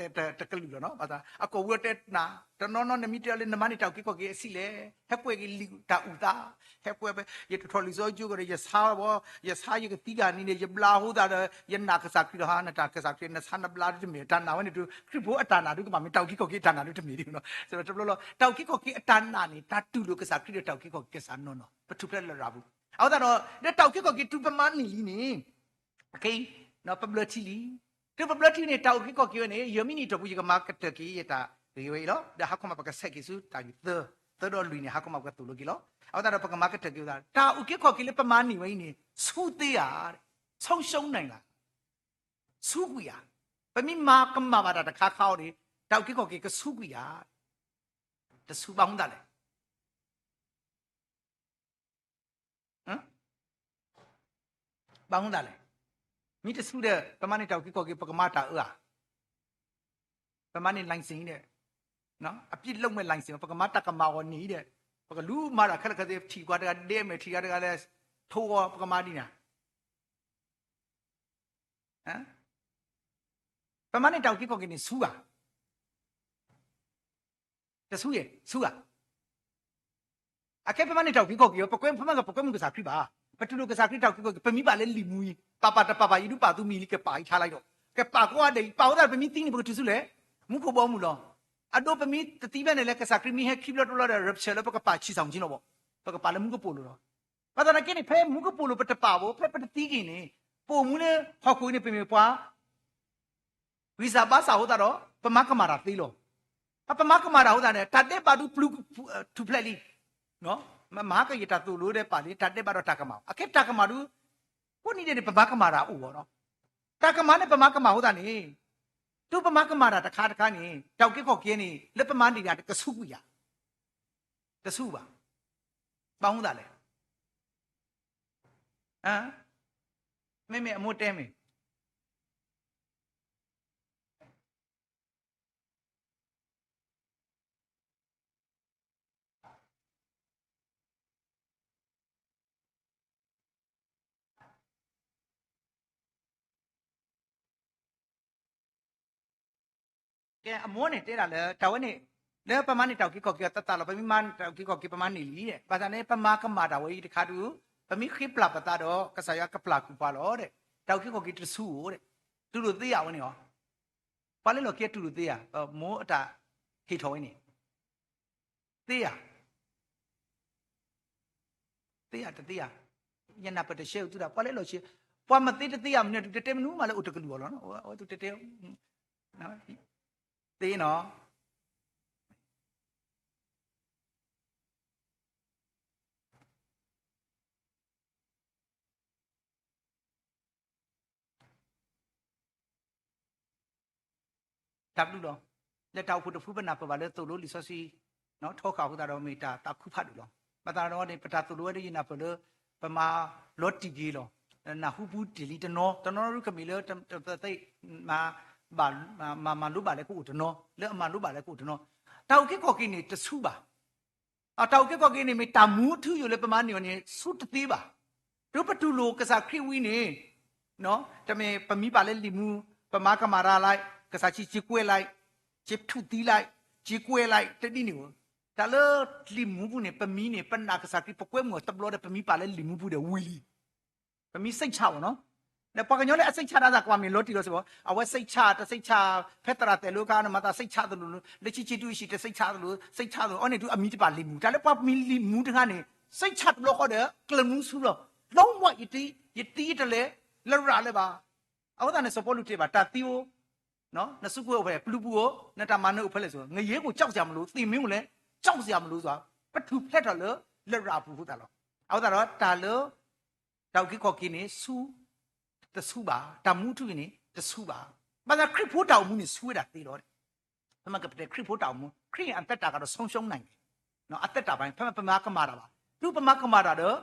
တကလုာ်လီၤနီၤ. ဘၣ်ဆၣ် အကိာ်ပူၤတဲနၤ, တနီၤနီၤနမ့ၢ်တဲအီၤလၢနမၤန့ၢ်တၢ်အုၣ်က့ၤခီၣ်က့ၤအဆံးလဲၣ်, ဟဲကွဲးက့ၤလံာ်တၢ်အုၣ်သး, ဟဲကွဲးဖဲ ယတထီၣ်လံာ်စီဆှံကၠိကဒီး ယဆါဘၣ်, ယဆါယကသံတၢ်န့ၣ်န့ၣ် ယဘျါအဃိသတးဒီး ယနာ်ကစၢ်ခရံာ်ဒီးဟါ, နတၢ်ကစၢ်ခရံာ် နဆါနဘျါဒုတမ့ၢ်, တၢ်နာ်ဝဲန့ၣ်တုၤ ခရံာ်ဖိအတၢ်နာ်ဒုကဘၣ်မ့ၢ်တၢ်အုၣ်က့ၤခီၣ်က့ၤအတၢ်နာ်ဒုတမ့ၢ်ဒ်နီၤ. တဘျီလီၤ, တၢ်အုၣ်က့ၤခီၣ်က့ၤအတၢ်နာ်န့ၣ် တၢ်တူၢ်လိာ်ကစၢ်ခရံာ်ဒီးတၢ်အုၣ်က့ၤခီၣ်က့ၤကစၢ်နီၢ်နီၢ်, ပထူၣ်ဖျဲးလၢလရာ်ပူၤ. အဃိသတးဒီး ဒီးတၢ်အုၣ်က့ၤခီၣ်က့ၤတုၤပမၤန့ၢ်လံန့ၣ် ခဲအံၤ ပဘျၢထံလံ. တုၤပဘျၢထံန့ၣ် တၢ်အုၣ်က့ၤခီၣ်က့ၤဝဲန့ၣ် ယဲၢ်မံးနံးအတီၢ်ပူၤ ယကမၤကတၢၢ်က့ၤယတၢ်ဂ့ၢ်ဝဲအံၤလီၤ. ဒီးဟါခီမးပကဆဲးက့ၤဆူတၢ်ဂ့ၢ်သၢ, သၢဒီးလွံၢ်န့ၣ် ဟါခီမးပကသိၣ်လိက့ၤလီၤ. အဃိသတးဒီး ပကမၤကတၢၢ်က့ၤအသး တၢ်အုၣ်က့ၤခီၣ်က့ၤလၢပမၤန့ၢ်ဝဲအံၤန့ၣ် ဆူသ့ဧါ, ဆုံးရှုံးနိုင်လား, ဆူကွံာ်ဧါ. ပမ့ၢ်မၤကမၣ်ဘၣ်တၢ်တခါခါအီၤန့ၣ် တၢ်အုၣ်က့ၤခီၣ်က့ၤကဆူးကွံာ်ဧါ, တဆူးဘၣ်မနုၤလဲၣ်. ဘၣ်မနုၤလဲၣ်. မ့ၢ်တဆူးဒီး ပမၤန့ၢ်တၢ်အုၣ်က့ၤခီၣ်က့ၤ ပကမၤတၢ်အၢဧါ. ပမၤန့ၢ် license ဒီး အပြစ်လုပ်မဲ့ license ပကမၤတၢ်ကမၣ်အီၤန့ၣ်ဒီး ပကလူၤမၤတၢ်ခဲလၢာ်ခဲဆ့ ထံၣ်ကွၢ်တဂၤဒဲးမဲာ် ထံၣ်ကွၢ်တဂၤလဲၤထိၣ်ဂီၤ ပကမၤဒ်န့ၣ် ပမၤန့ၢ်တၢ်အုၣ်က့ၤခီၣ်က့ၤန့ၣ်ဆူးဧါ, တဆူးယဲၢ် ဆူးဧါ. အခဲပမၤန့ၢ်တၢ်အုၣ်က့ၤခီၣ်က့ၤ ပကွဲမုာ် ပကွဲမုာ်ကစၢ်ခရံာ်ဘၣ်, ပတူၢ်လိာ်ကစၢ်ခရံာ်တၢ်အုၣ်က့ၤခီၣ်က့ၤ ပမံဘၣ်လၢလံာ်မူအံၤ ပာ်ပာ်တပာ်ပာ် ယဒုးပာ်သုမံၤလံ ကပာ်အံၤထါလၢယဒီး ကပာ်ကိးဂၤဒဲးအံၤ ပာ်ဝဲသတး ပမ့ၢ်သံန့ၣ် ပကတုၤဆူလဲၣ်, မူခိၣ်ဘီမုၢ်လီၤ. အဒိပမ့ၢ်တသံဘၣ်န့ၣ် လၢကစၢ်ခရံာ်မ့ၢ်ဟဲခံဘျီတဘျီဒီး rapture လၢပကပာ်ဆံးဆံးကၠ့နီၤဘၣ်, ပကပာ်လၢမူကပိာ်လိၤလီၤ. ဘၣ်ဆၣ်သနာ်က့န့ၣ် ဖဲမူကပိာ်လိၤပတပာ်ဘၣ် ဖဲပတသံက့ၤန့ၣ် ပအိၣ်မူလၢဟီၣ်ခိၣ်အံၤန့ၣ် ပမ့ၢ်ပှၤ ဂံၢ်စၢ်ဘါစၢ်အဃိသတးဒီး ပမၤကမၣ်တၢ်သ့လီၤ. ပမၤကမၣ်တၢ်အဃိသတးန့ၣ် တၢ်ဒဲးဘးဒုးပျုၤထူၣ်ဖျဲးလံ. မဟါကယတၢ်သိၣ်လိဒဲးပာ်လံ တၢ်ဒဲးဘးဒီးတၢ်ကမၣ် အခဲတၢ်ကမၣ်ဒုး ကိးနံၤဒဲးန့ၣ် ပမၤကမၣ်တၢ်အိၣ်ဂီၢ်လီၤ. တၢ်ကမၣ်န့ၣ် ပမၤကမၣ်အဃိသတးန့ၣ် တုၤပမၤကမၣ်တၢ်တခါတခါန့ၣ် တၢ်အုၣ်က့ၤခီၣ်က့ၤန့ၣ် လၢပမၤန့ၢ်တၢ်တကဆူးကွံာ်ဧါ, တဆူးဘၣ်. ဘၣ်မနုၤလဲၣ်. မ့မ့ၢ်အမိၢ်တဲမ့ၢ် ကဲ အမိၢ်န့ၣ်တဲဒၣ်လၢ တၢ်ဝဲန့ၣ် လၢပမၤန့ၢ်တၢ်အုၣ်က့ၤခီၣ်က့ၤအသးလီၤ. ပမ့ၢ်မၤတၢ်အုၣ်က့ၤခီၣ်က့ၤ ပမၤန့ၢ်လံ. ဘၣ်ဆၣ်န့ၣ် ပမၤကမၣ်တၢ်ဝဲအံၤတခါဒုး ပမ့ၢ်ဃ့ပျၢ်ပသးဒီး ကစၢ်ယွၤကပျၢ်ကူၣ်ပှၤလီၤ. တၢ်အုၣ်က့ၤခီၣ်က့ၤတဆူးဧိၤ, တူၢ်လိာ်သ့ဧါဝဲန့ၣ်လီၤ. ပှၤလၢလီၢ်ခံအတူၢ်လိာ်သ့ဧါ, မိၢ်အတၢ်ဟ့ၣ်ထီၣ်ဝဲန့ၣ် သ့ဧါ, သ့ဧါတသ့ဧါ. ယနၢ်ပၢၢ်တရှဲအိၣ်သုဒၣ် ပှၤလၢလီၢ်ခံ ပှၤမၤသ့တသ့ဧါ မနုၤဒုးတတဲမနုၤမးလၢအိၣ်တကလုာ်အီၤလီၤ. အဝဲသုတဲတဲ သ့နီၤ. တၢ်ဘျုးလီၤ. လၢတၢ်အိၣ်ဖှိၣ်တဖုပနၢ်ပၢၢ်ဘၣ်လၢသိၣ်လိလံာ်စီဆှံ ထီဃာ်အဃိသတးဒီး မ့ၢ်တၢ်သးခုဖးဒိၣ်လီၤ. ဘၣ်ဆၣ်ဒီးန့ၣ် ပတၢ်သိၣ်လိဝဲဒၣ်ယနၢ်ပၢၢ်လၢ ပမၤလီၤတံၢ်က့ၤလီၤ. နၢ်ဟူပူၤတ့ၢ်လံတနီၤ, တနီၤနီၤဒုးကမ့ၢ်လၢ တသ့ မၤ မၤလိဘၣ်လၢကအိၣ်တနီၤ, လၢအမၤလိဘၣ်လၢကအိၣ်တနီၤ. တၢ်အုၣ်က့ၤခီၣ်က့ၤန့ၣ်တဆူးဘၣ်. တၢ်အုၣ်က့ၤခီၣ်က့ၤန့ၣ် မ့ၢ်တၢ်မူအထူအယိာ်လၢပမၤန့ၢ်အီၤန့ၣ် ဆူးတသ့ဘၣ်. တုၤပတူၢ်လိာ်ကစၢ်ခရံာ်ဝံၤန့ၣ် တမ့ၢ်ပမံဘၣ်လၢလံာ်မူ, ပမၤကမၣ်တၢ်လၢ ကစၢ်ခရံာ်စ့ၢ်ကွဲးလၢ စ့ၢ်ထူၣ်သံလၢ စ့ၢ်ကွဲးလၢ တဒ်န့ၣ်ဧိၤ. တၢ်လၢလံာ်မူပူၤန့ၣ် ပမံန့ၣ် ပနာ်ကစၢ်ခရံာ် ပကွဲမုာ်အီၤတဘျီဒီး ပမံပာ်လၢလံာ်မူပူၤဒီးဝံၤလံ. ပမံစိတ်ချပါနီၤ. ဒီးပှၤကညီလၢအစိတ်ချတၢ်သးကွၢ်မ့ၢ်လီၤတံၢ်လီၤဆဲးဘၣ်, အဝဲစိတ်ချ တစိတ်ချ, ဖဲသရၣ်သဲးလိကါန့ၣ် မၤသးစိတ်ချသလိၤလၢ လၢဆံးဆံးတူၢ်အံၤဆံး တစိတ်ချသလိၤ စိတ်ချသလိၤ အီၤန့ၣ်ဒုးအမံတပာ်လံာ်မူ, တၢ်လၢပှၤမံလံာ်မူတခါန့ၣ် စိတ်ချတဘျီဃီဒီး ကျၢၤမူဆူလီၤ. လုံးဝ ယတံၤတလဲလၢရၤလၢၤဘၣ်. အဃိသတးန့ၣ် စီၤပီလူးတဲဘၣ် တၢ်သံအိၣ် နစုကဝဲၤအိၣ်ဖဲ ပျုၤပူၤအိၣ် နတၢ်မၤနၢၤအိၣ်ဖဲလဲၣ်စ့ၢ်, ငရဲကို ကြောက်စရာမလို, သေမင်းကိုလည်း ကြောက်စရာမလို စွာ ပထူၣ်ဖျဲးထီၣ်လၢ လရာ်အပူၤအဃိသတးလီၤ. အဃိသတးဒီး တၢ်လၢ တၢ်အုၣ်က့ၤခီၣ်က့ၤန့ၣ် ဆူ တဆူးဘၣ်, တၢ်မူထူအံၤန့ၣ် တဆူးဘၣ်. ဘၣ်ဆၣ်ခရံာ်ဖိတၢ်အိၣ်မူန့ၣ် ဆူးဝဲဒၣ်သ့လီၤ. ဖဲမ့ၢ်ကပတဲခရံာ်ဖိတၢ်အိၣ်မူ ခရံာ်အသက်တာကတော့ ဆုံးရှုံးနိုင်တယ်. အသက်တာပိုင်း ဖဲမ့ၢ်ပမၤကမၣ်တၢ်ဘၣ်, တုၤပမၤကမၣ်တၢ်ဒီး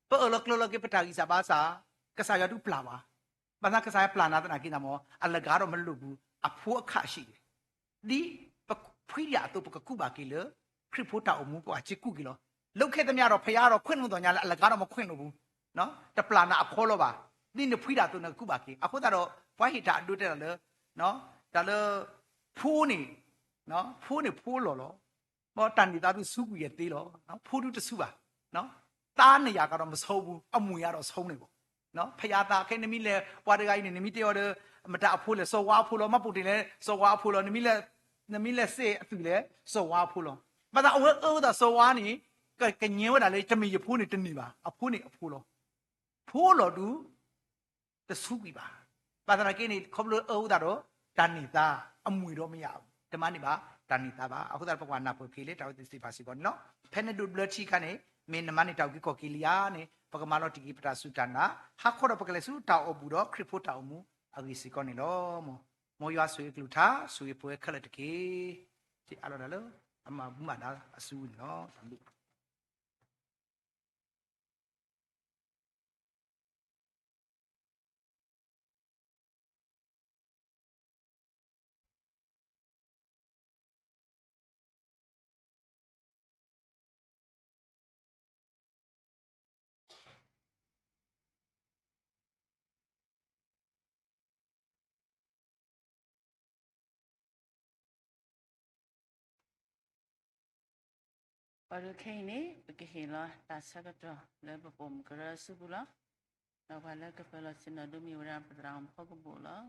ပအၢၣ်လီၤကျၢၤလီၤက့ၤပတၢ်ဂံၢ်စၢ်ဘါစၢ်, ကစၢ်ယွၤဒုးပျၢ်ဘၣ်. ဘၣ်ဆၣ်ကစၢ်ယွၤပျၢ်နၤသနာ်က့နၤမ့ၢ် အလဂၤဒီးမ့ၢ်လိာ်ပူၤ အဖိအခၣ်အရှံး ဒ်ပဖှံဒၣ်အသိး ပကကူးဘၣ်က့ၤလၢ ခရံာ်ဖိတၢ်အိၣ်မူ ပှၤစ့ၢ်ကူးက့ၤလီၤ. လုပ်ခဲ့သမျှတော့ ဘုရားတော့ခွင့်လွှတ်တော် ညါလၢအလဂၤဒီးမ့ၢ်ခွင့်လွှတ်ပူၤ, တပျၢ်နၤအခီလီၤဘၣ်. ဒ်နဖှံဒၣ်အသိး နကကူးဘၣ်က့ၤ. အဃိသတးဒီး ပှၤဟ့ၣ်တၢ်အဒိတဲတၢ်လၢ တၢ်လၢ ဖိန့ၣ် ဖိန့ၣ်ဖိလီၤလီၤ. တၢ်န့ၢ်သါဒုးဆူးကွံာ်အသ့လီၤ. ဖိဒုးတဆူးဘၣ်. သားနှစ်ယောက်ကတော့ မဆုံးဘူး, အမွေကတော့ ဆုံးနေပေါ့. ဖဲယါသးခဲ နမ့ၢ်လဲၤ ပှၤတဂၤအံၤန့ၣ် နမ့ၢ်တဲအီၤဒီး မတၤအဖိလဲၣ်, စီၤဝါအဖိလီၤ, မပုတ်တ့ၢ်လဲၣ်, စီၤဝါအဖိလီၤ, နမ့ၢ်လဲၤစဲးအသုးလဲၣ်, စီၤဝါအဖိလီၤ. ဘၣ်ဆၣ်အဝဲအၢဝဲဒၣ်စီၤဝါန့ၣ် ကညဲဝဲဒၣ်လၢ တမ့ၢ်ယဖိန့ၣ်တန့ၢ်ဘၣ်, အဖိန့ၣ်အဖိလီၤ. ဖိလီၤဒုး တဆူးကွံာ်ဘၣ်. ဘၣ်သနာ်က့န့ၣ် ခီဖျိအၢဝဲဒၣ်ဒီး တၢ်န့ၢ်သါ အမွေတော့မရဘူး, တမၤန့ၢ်ဘၣ် တၢ်န့ၢ်သါဘၣ်. အဃိသတးဒီး ပကွၢ်နၢ်ပၢၢ်က့ၤလၢတၢ်ဝဲသ့ၣ်တဖၣ်စ့ၢ်ကီးန့ၣ်လီၤ. ဖဲနဒိးဘျၢထံအခါန့ၣ် မ့ၢ်နမၤန့ၢ်တၢ်အုၣ်က့ၤခီၣ်က့ၤလံဧါန့ၣ် ပကမၤလီၤတံၢ်က့ၤပတၢ်စူၢ်တၢ်နာ်, ဟါခီဒီးပကလဲၤဆူတၢ်အိၣ်ဘူးဒီးခရံာ်ဖိတၢ်အိၣ်မူအဂ့ၢ်စ့ၢ်ကီးန့ၣ်လီၤ. မ်ယွၤဆိၣ်ဂ့ၤအကလုၢ်ကထါ ဆိၣ်ဂ့ၤပဝဲခဲလၢာ်တက့ၢ်. အလီၢ်ဒၣ်လၢ အမၤဘူၣ်မၤဒါအစုပူၤန့ၣ်လီၤ. ပှၤဒိးခဲအံၤန့ၣ် ပကဟ့ၣ်လီၤတၢ်ဆၢကတီၢ်လၢပပိာ်မုၣ်ကရၢအစုပူၤလီၤ. ဒီးပှၤလၢကပၢၤလီၢ်ဆ့ၣ်နီၤဒိမ့ၢ်ဝဲဒၣ်ပသရၣ်မုၣ်ဖီကဘိၣ်လီၤ.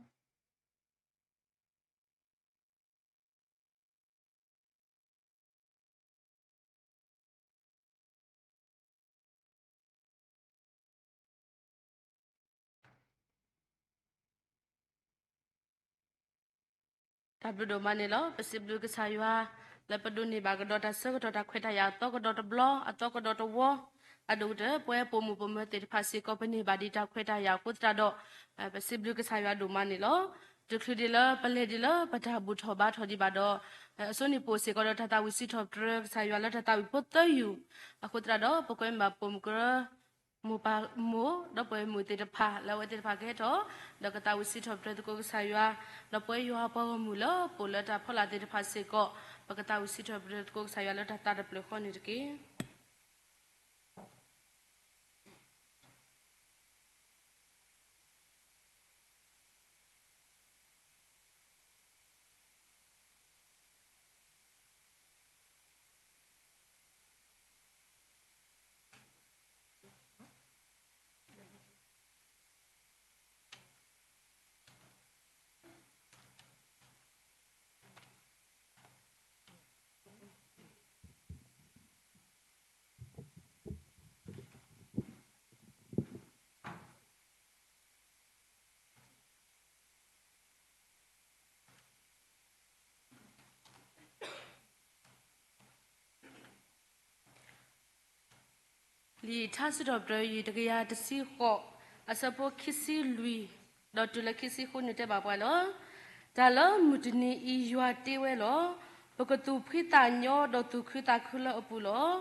တၢ်ဘျုးဒိၣ်မးန့ၣ်လီၤ. ပစံးဘျုးကစၢ်ယွၤ လၢပဒိးန့ၢ်ဘၣ်ကဒီးတၢ်ဆၢကတီၢ်တၢ်ခွဲးတၢ်ယာ်အသီကဒီးတဘျီ အသီကဒီးတဝီ, အဒိၣ်ကတၢၢ် ပဝဲပိာ်မုၣ်ပိာ်မၢၤသ့ၣ်တဖၣ်စ့ၢ်ကီး ပန့ၢ်ဘၣ်ဒံးတၢ်ခွဲးတၢ်ယာ်အဃိသတးဒီး ပစံးဘျုးကစၢ်ယွၤဒိၣ်မးန့ၣ်လီၤ. တချုးဒံးလၢပလဲၤဒံးလၢပတၢ်ဘူၣ်ထီၣ်ဘါထီၣ်ဒံးဘၣ်ဒီး အစိန့ၣ်ပအိၣ်စ့ၢ်ကီးဒီးတၢ်သးဝံၣ်စံးထီၣ်ပတြၢၤကစၢ်ယွၤလၢတၢ်သးဝံၣ်ဖိသၢယူၢ်, အဃိသတးဒီး ပကွဲမုာ်ဘၣ်ပိာ်မုၣ်ကရၢ မိၢ်ပၢ်မိၢ် ဒီးပှၤမုၣ်သ့ၣ်တဖၣ် လၢအဝဲသ့ၣ်တဖၣ်ကဟဲထီၣ် ဒီးကသးဝံၣ်စံးထီၣ်ပတြၢၤသကိးကစၢ်ယွၤ, ဒီးပဝဲယွၤပှၤဂီၢ်မုၢ်လၢပအိၣ်လၢတၢ်ဖီလာ်သ့ၣ်တဖၣ်စ့ၢ်ကီး ပကသးဝံၣ်စံးထီၣ်ပတြၢၤသကိးကစၢ်ယွၤလၢတၢ်သးတဖျၢၣ်ဃီန့ၣ်တက့ၢ်. လံာ်ထါစံးထီၣ်ပတြၢၤ တကယၤတဆံဃိး, အဆၢဖိခံဆံလွံၢ် ဒီးတုၤလၢခံဆံဃုန့ၣ်တဲဘၣ်ပှၤလီၤ. တၢ်လၢမုၢ်တနံၤအံၤယွၤတ့ဝဲလီၤ. ပကသူၣ်ဖှံသးညီဒီးသူၣ်ခုသးခုလၢအပူၤလီၤ.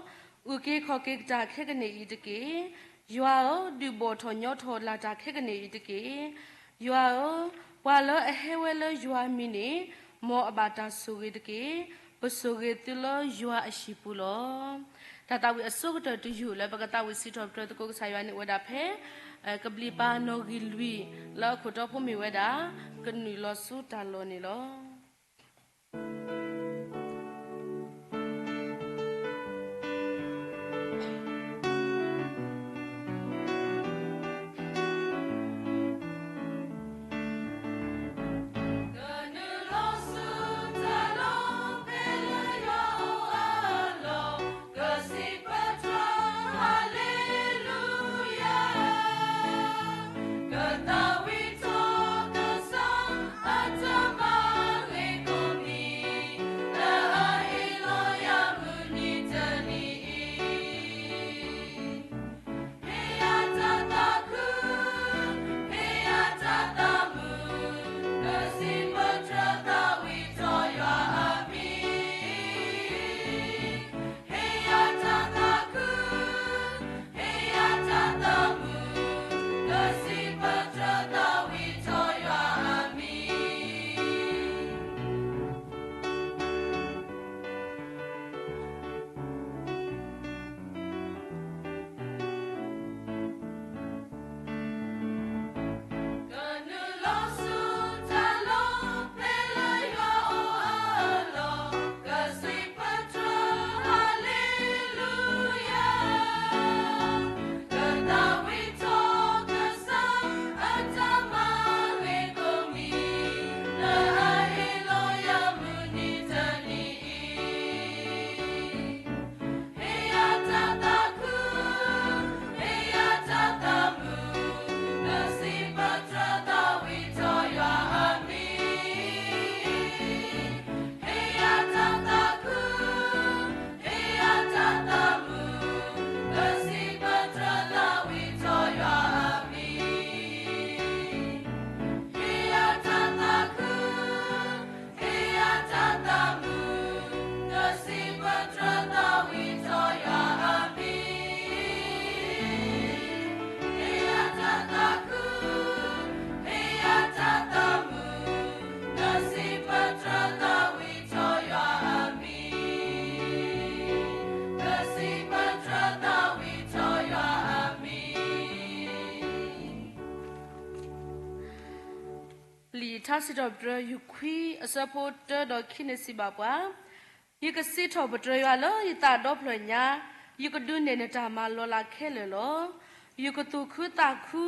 အုၣ်က့ၤခီၣ်က့ၤကတၢ်ခဲကနံၣ်အံၤတက့ၢ်. ယွၤဧၢ, ဒုးဘီၣ်ထီၣ်ညီထီၣ်လၢ်တၢ်ခဲကနံၣ်အံၤတက့ၢ်. ယွၤဧၢ, ပှၤလၢအဟဲဝဲလၢယွၤအမံၤန့ၣ် မ်အဘၣ်တၢ်ဆိၣ်ဂ့ၤတက့ၢ်. ပဆိၣ်ဂ့ၤသုလၢယွၤအဟံၣ်ပူၤလီၤ. တၢ်သးဝံၣ်အဆိကတၢၢ်တယုၢ်လၢပကသးဝံၣ်စံးထီၣ်ပတြၢၤသကိးကစၢ်ယွၤန့ၣ်အိၣ်ဝဲဒၣ်ဖဲ ကဘျံးပၤနီၣ်ဂံၢ်လွံၢ် လၢအခိၣ်တီဖိမ့ၢ်ဝဲဒၣ် ကနုာ်လီၤဆူတၢ်လီၢ်န့ၣ်လီၤ. ထါစံးထီၣ်ပတြၢၤ ယူၢ်ခွံ အဆၢဖိတၢဒီးခံန့ၣ်စံးဘၣ်ပှၤ, ယကစံးထီၣ်ပတြၢၤယွၤလၢယသးဒီဖျၢၣ်ညါ, ယကဒုးနဲၣ်နတၢ်မၤလီၤလးခဲလၢာ်လီၤ. ယကသူၣ်ခုသးခု,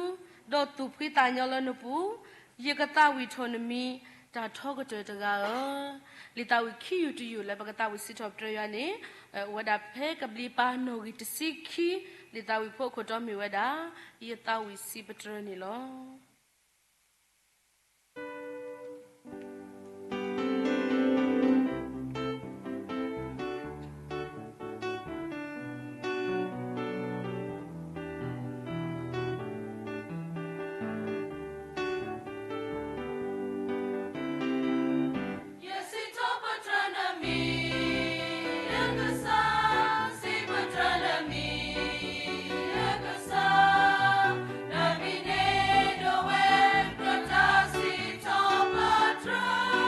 ဒီးသူၣ်ဖှံသးညီလၢနပူၤ, ယကသးဝံၣ်ထီၣ်နမံၤ, တၢ်ထီကတၢၢ်တဂၤဧၢ. လံာ်သးဝံၣ်ခံယူၢ်တယူၢ်လၢပကသးဝံၣ်စံးထီၣ်ပတြၢၤယွၤန့ၣ် အိၣ်ဝဲဒၣ်ဖဲကဘျံးပၤနီၣ်ဂံၢ်တဆံခံ, လံာ်သးဝံၣ်ဖိအခိၣ်တီမ့ၢ်ဝဲဒၣ် ယသးဝံၣ်စံးပတြၢၤန့ၣ်လီၤ. ယစံးထီၣ်ပတြၢၤနမံၤ, ယကစၢ်, စံးပတြၢၤနမံၤ, ယကစၢ်, နမံၤန့ၣ်ဒိၣ်ဝဲ ပတၢ်စံးထီၣ်ပတြၢၤ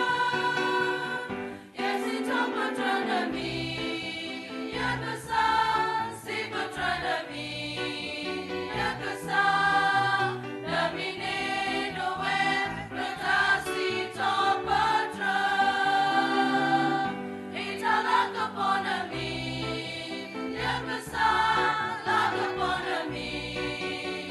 ယစံးထီၣ်ပတြၢၤနမံၤ, ယကစၢ်, စံးပတြၢၤနမံၤ, ယကစၢ်, နမံၤန့ၣ်ဒိၣ်ဝဲ ပတၢ်စံးထီၣ်ပတြၢၤ, ဟ့ၣ်တၢ်လၤကပီၤနမံၤ, ယကစၢ်, လၤကပီၤနမံၤ,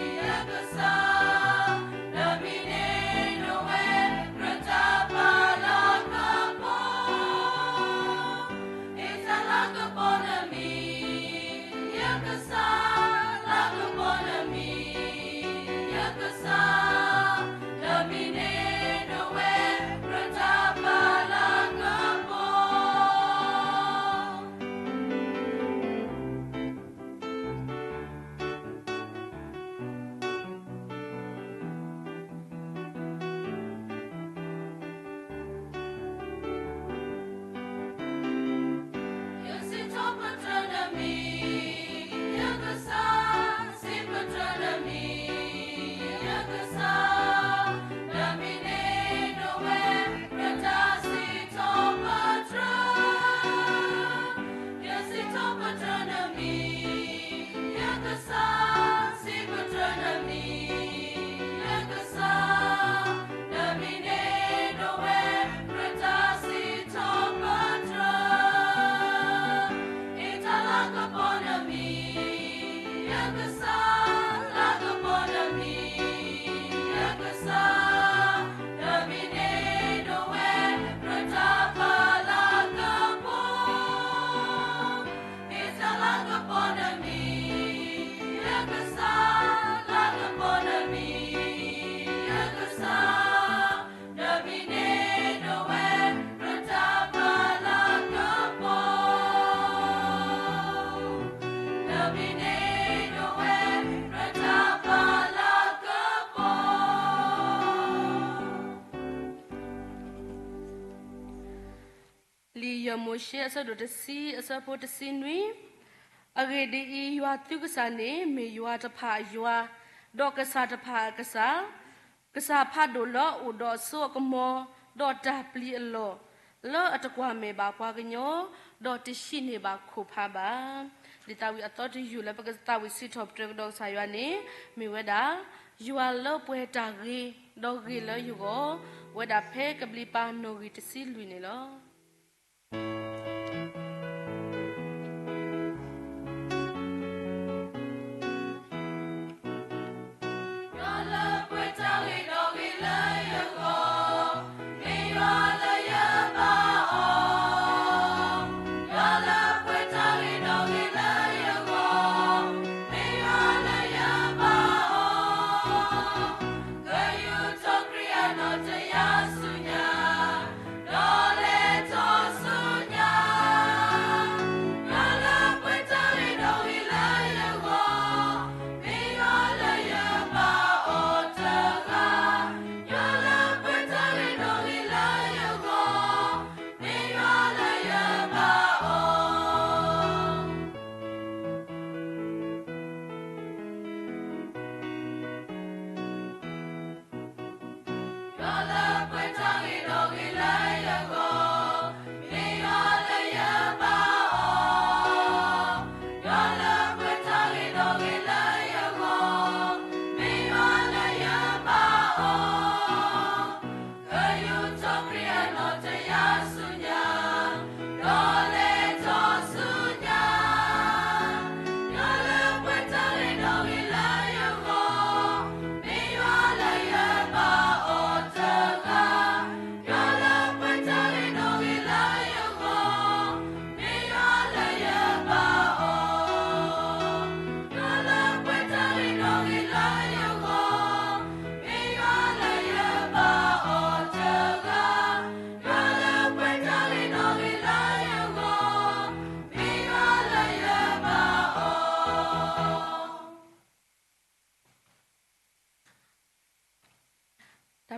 ယကစၢ်, နမံၤန့ၣ်ဒိၣ်ဝဲ ပတၢ်ပာ်လၤကပီၤ ဟ့ၣ်တၢ်လၤကပီၤနမံၤ, ယကစၢ်, လၤကပီၤနမံၤ, ယကစၢ်, နမံၤန့ၣ်ဒိၣ်ဝဲ ပတၢ်ပာ်လၤကပီၤ ယစံးထီၣ်ပတြၢၤနမံၤ, ယကစၢ်, စံးပတြၢၤနမံၤ, ယကစၢ်, နမံၤန့ၣ်ဒိၣ်ဝဲ ပတၢ်စံးထီၣ်ပတြၢၤ ယစံးထီၣ်ပတြၢၤနမံၤ, ယကစၢ်, စံးပတြၢၤနမံၤ, ယကစၢ်, နမံၤန့ၣ်ဒိၣ်ဝဲ ပတၢ်စံးထီၣ်ပတြၢၤ ဟ့ၣ်တၢ်လၤကပီၤနမံၤ, ယကစၢ်, လၤကပီၤနမံၤ, ယကစၢ်, နမံၤန့ၣ်ဒိၣ်ဝဲ ပတၢ်ပာ်လၤကပီၤ ဟ့ၣ်တၢ်လၤကပီၤနမံၤ, ယကစၢ်, လၤကပီၤနမံၤ, ယကစၢ်, နမံၤန့ၣ်ဒိၣ်ဝဲ ပတၢ်ပာ်လၤကပီၤ နမံၤန့ၣ်ဒိၣ်ဝဲ ပတၢ်ပာ်လၤကပီၤ လံာ်ယဲၢ်မိၤၡ့ အဆၢဒိၣ်တဆံ အဆၢဖိတဆံနွံ, အဂ့ၢ်ဒ်အံၤ, ယွၤသုကစၢ်န့ၣ် မ့ၢ်ယွၤတဖၣ်အယွၤ, ဒီးကစၢ်တဖၣ်အကစၢ်, ကစၢ်ဖးဒိၣ်လၢအအိၣ်ဒီးအစိအကမီၤ, ဒီးတၢ်ပျံၤအလီၢ်, လၢအတကွၢ်မဲာ်ဘၣ်ပှၤကညီ, ဒီးတဟံးန့ၢ်ဘၣ်ခိၣ်ဖးဘၣ်. လံာ်သးဝံၣ်အသီတယူၢ်လၢပကသးဝံၣ်စံးထီၣ်ပတြၢၤကဒီးကစၢ်ယွၤန့ၣ် မ့ၢ်ဝဲဒၣ် ယွၤလၢပှဲၤတၢ်ဂ့ၤ, ဒီးဂ့ၤလၢယဂီၢ်, အိၣ်ဝဲဒၣ်ဖဲကဘျံးပၤနီၣ်ဂံၢ်တဆံလွံၢ်န့ၣ်လီၤ. ဒီးလၢပှဲၤတၢ်ဂ့ၤဒီးဂ့ၤလၢယဂီၢ်, မ့ၢ်ယွၤလၢယဘါအီၤ, ဒီးလၢပှဲၤတၢ်ဂ့ၤဒီးဂ့ၤလၢယဂီၢ်, မ့ၢ်ယွၤလၢယဘါအီၤ, ကယူးထီၣ်ခရံာ်အနီၣ်တယါဆူညါ, ဒီးလဲၤ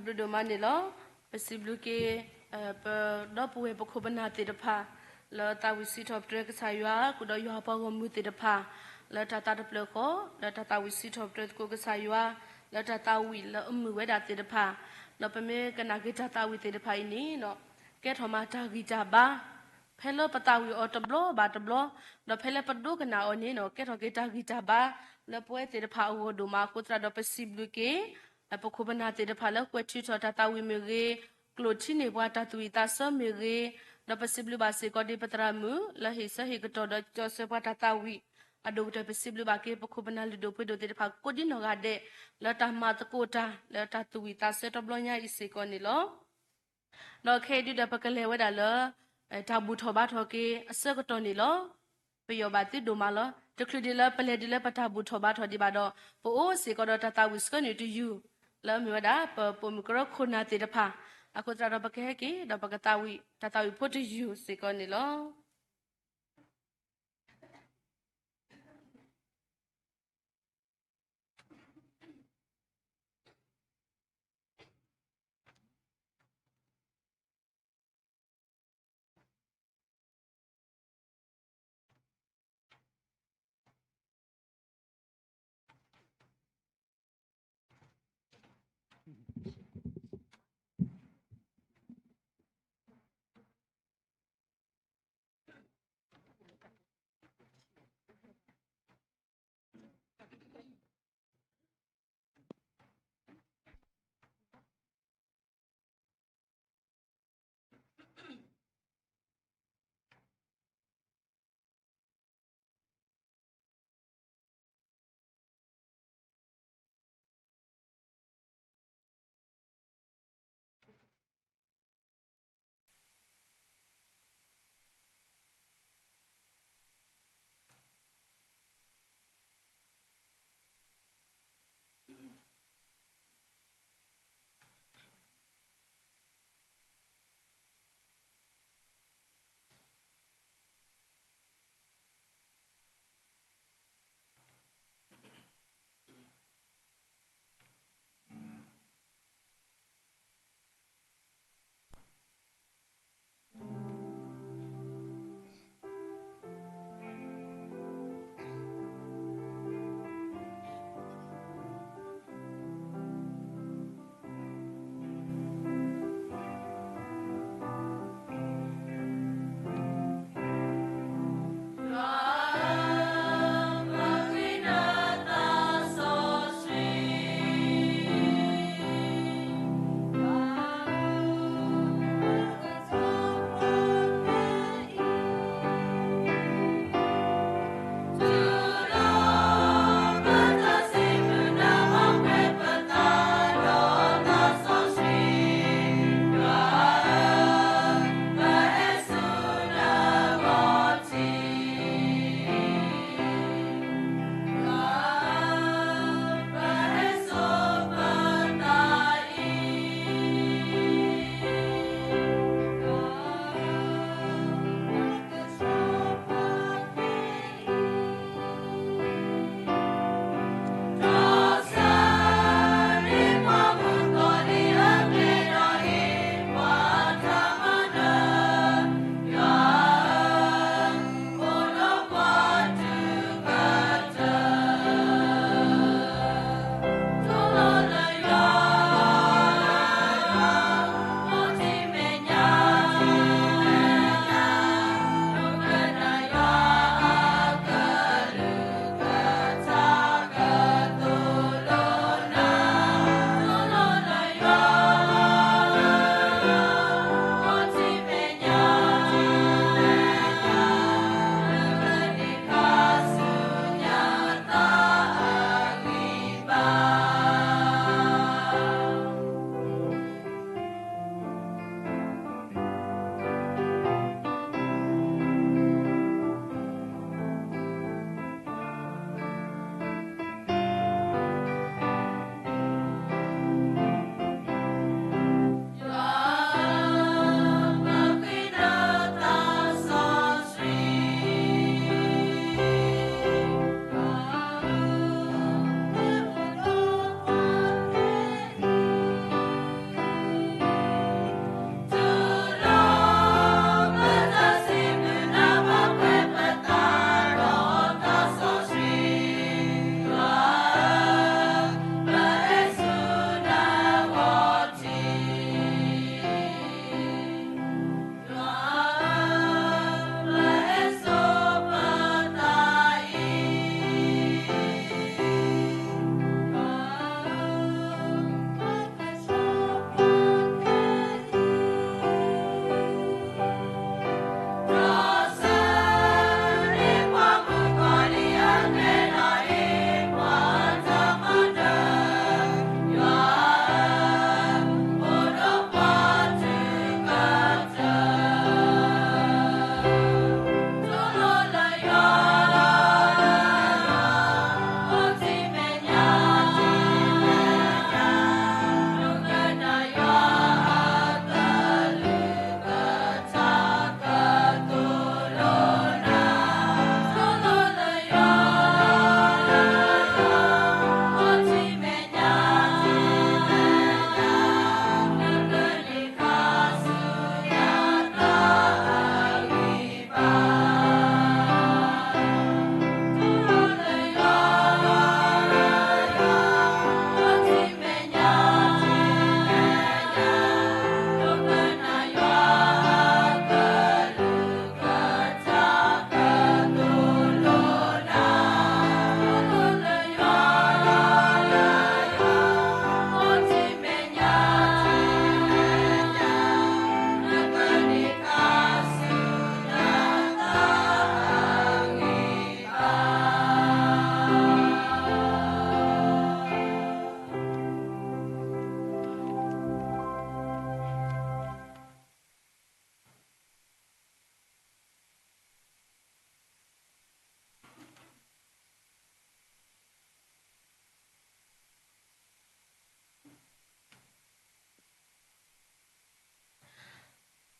ဒိၣ်ဒိၣ်မးန့ၣ်လီၤ. ပစံးဘျုးက့ၤ ပဒီပုၢ်ဝဲၢ်ပခိၣ်ပနၢ်သ့ၣ်တဖၣ် လၢသးဝံၣ်စံးထီၣ်ပတြၢၤကစၢ်ယွၤ ဃုာ်ဒီးယွၤအပှၤဂီၢ်မုၢ်သ့ၣ်တဖၣ် လၢတၢ်သးတဖျၢၣ်ဃီ လၢတၢ်သးဝံၣ်စံးထီၣ်ပတြၢၤသကိးကစၢ်ယွၤ လၢတၢ်သးဝံၣ်လၢအမုာ်ဝဲဒၣ်သ့ၣ်တဖၣ်, ဒီးပမ့ၢ်ကနၣ်က့ၤတၢ်သးဝံၣ်သ့ၣ်တဖၣ်အံၤန့ၣ် ကဲထီၣ်မးတၢ်ဂံၢ်တၢ်ဘါ ဖဲလၢပသးဝံၣ်အီၤတဘျီဘၣ်တဘျီ, ဒီးဖဲလၢပဒိကနၣ်အီၤန့ၣ် ကဲထီၣ်က့ၤတၢ်ဂံၢ်တၢ်ဘါ လၢပဝဲသ့ၣ်တဖၣ်အဂီၢ်ဒိၣ်မးအဃိသတးဒီး ပစံးဘျုးက့ၤ ပခိၣ်ပနၢ်သ့ၣ်တဖၣ်လၢကွဲးထုးထီၣ်တၢ်သးဝံၣ်မ့ၢ်ဂ့ၤ, ကျိာ်ထံန့ၢ်ပှၤတၢ်သူၣ်ဝံၣ်သးဆၢမ့ၢ်ဂ့ၤ, ဒီးပစံးဘျုးဘၣ်စ့ၢ်ကီးဒ်ပသရၣ်မုၣ် လၢဟ့ၣ်ဆၢဟ့ၣ်ကတီၢ်ဒီးကၠီဆၢပှၤတၢ်သးဝံၣ် အဒိၣ်ကတၢၢ် ပစံးဘျုးဘၣ်က့ၤ ပခိၣ်ပနၢ်လုၢ်ဒိၣ်ပှ့ၤဒိၣ်သ့ၣ်တဖၣ် ကိးဒ်နီၢ်ဂၤဒဲး လၢတၢ်မၤသကိးတၢ် လၢတၢ်သူၣ်ဝံၣ်သးဆၢတဘျီညါအံၤစ့ၢ်ကီးန့ၣ်လီၤ. ဒီးခဲအံၤဒုဒီးပကလဲၤဝဲဒၣ်လၢ တၢ်ဘူၣ်ထီၣ်ဘါထီၣ်က့ၤအဆၢကတီၢ်န့ၣ်လီၤ. ပယီၢ်ဘၣ်သုဒိၣ်မးလီၤ. တချုးဒ်လၢပလဲၤဒ်လၢပတၢ်ဘူၣ်ထီၣ်ဘါထီၣ်ဒံးဘၣ်ဒီး ပအိၣ်စ့ၢ်ကီးဒီးတၢ်သးဝံၣ်ဆှၢနုာ်တယုၢ် လၢအမ့ၢ်ဝဲဒၣ် ပပိာ်မုၣ်ကရၢခိၣ်နၢ်သ့ၣ်တဖၣ် အဃိသတးဒီးပကဟဲက့ၤ ဒီးပကသးဝံၣ် တၢ်သးဝံၣ်ဖိတယုၢ်စ့ၢ်ကီးန့ၣ်လီၤ.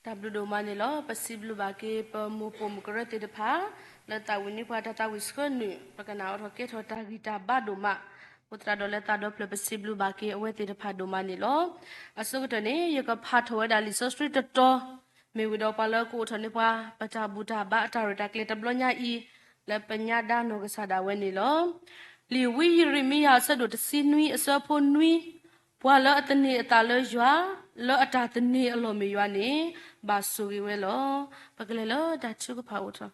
တၢ်ဘျုးဒိၣ်မးန့ၣ်လီၤ. ပစံးဘျုးဘၣ်က့ၤပမိၢ်ပိာ်မုၣ်ကရၢသ့ၣ်တဖၣ် လၢသးဝံၣ်န့ၢ်ပှၤတၢ်သးဝံၣ်ဆှၢနုာ် ပကနၣ်အီၣ်ထီၣ်ကဲထီၣ်တၢ်ဂံၢ်တၢ်ဘါဒိၣ်မး, အိၣ်သရၣ်ဒီးလၢသးဒီဖျၢၣ်ပစံးဘျုးဘၣ်က့ၤအဝဲသ့ၣ်တဖၣ်ဒိၣ်မးန့ၣ်လီၤ. အဆိကတၢၢ်န့ၣ် ယကဖးထီၣ်ဝဲဒၣ်လံာ်စီဆှံတတီၤ မ့ၢ်ဝံၤဒီးပှၤလၢကအိၣ်ထီၣ်န့ၢ်ပှၤ ပတၢ်ဘူၣ်တၢ်ဘါအတၢ်ရဲၣ်တၢ်ကျဲၤတဘျီညါအံၤ လၢပညါဒါနီၢ်ကစၢ်ဒၣ်ဝဲန့ၣ်လီၤ. လံာ်ဝံယံးရမံယၤအဆၢဒိၣ်တဆံနွံအဆၢဖိနွံ, ပှၤလၢအသန့ၤအသးလၢယွၤ, လၢအတၢ်သန့ၤအလီၢ်မ့ၢ်ယွၤန့ၣ် ဘၣ်ဆိၣ်ဂ့ၤဝဲလီၤ. ပကလဲၤလၢတၢ်ထုကဖၣ်အိၣ်ထီၣ်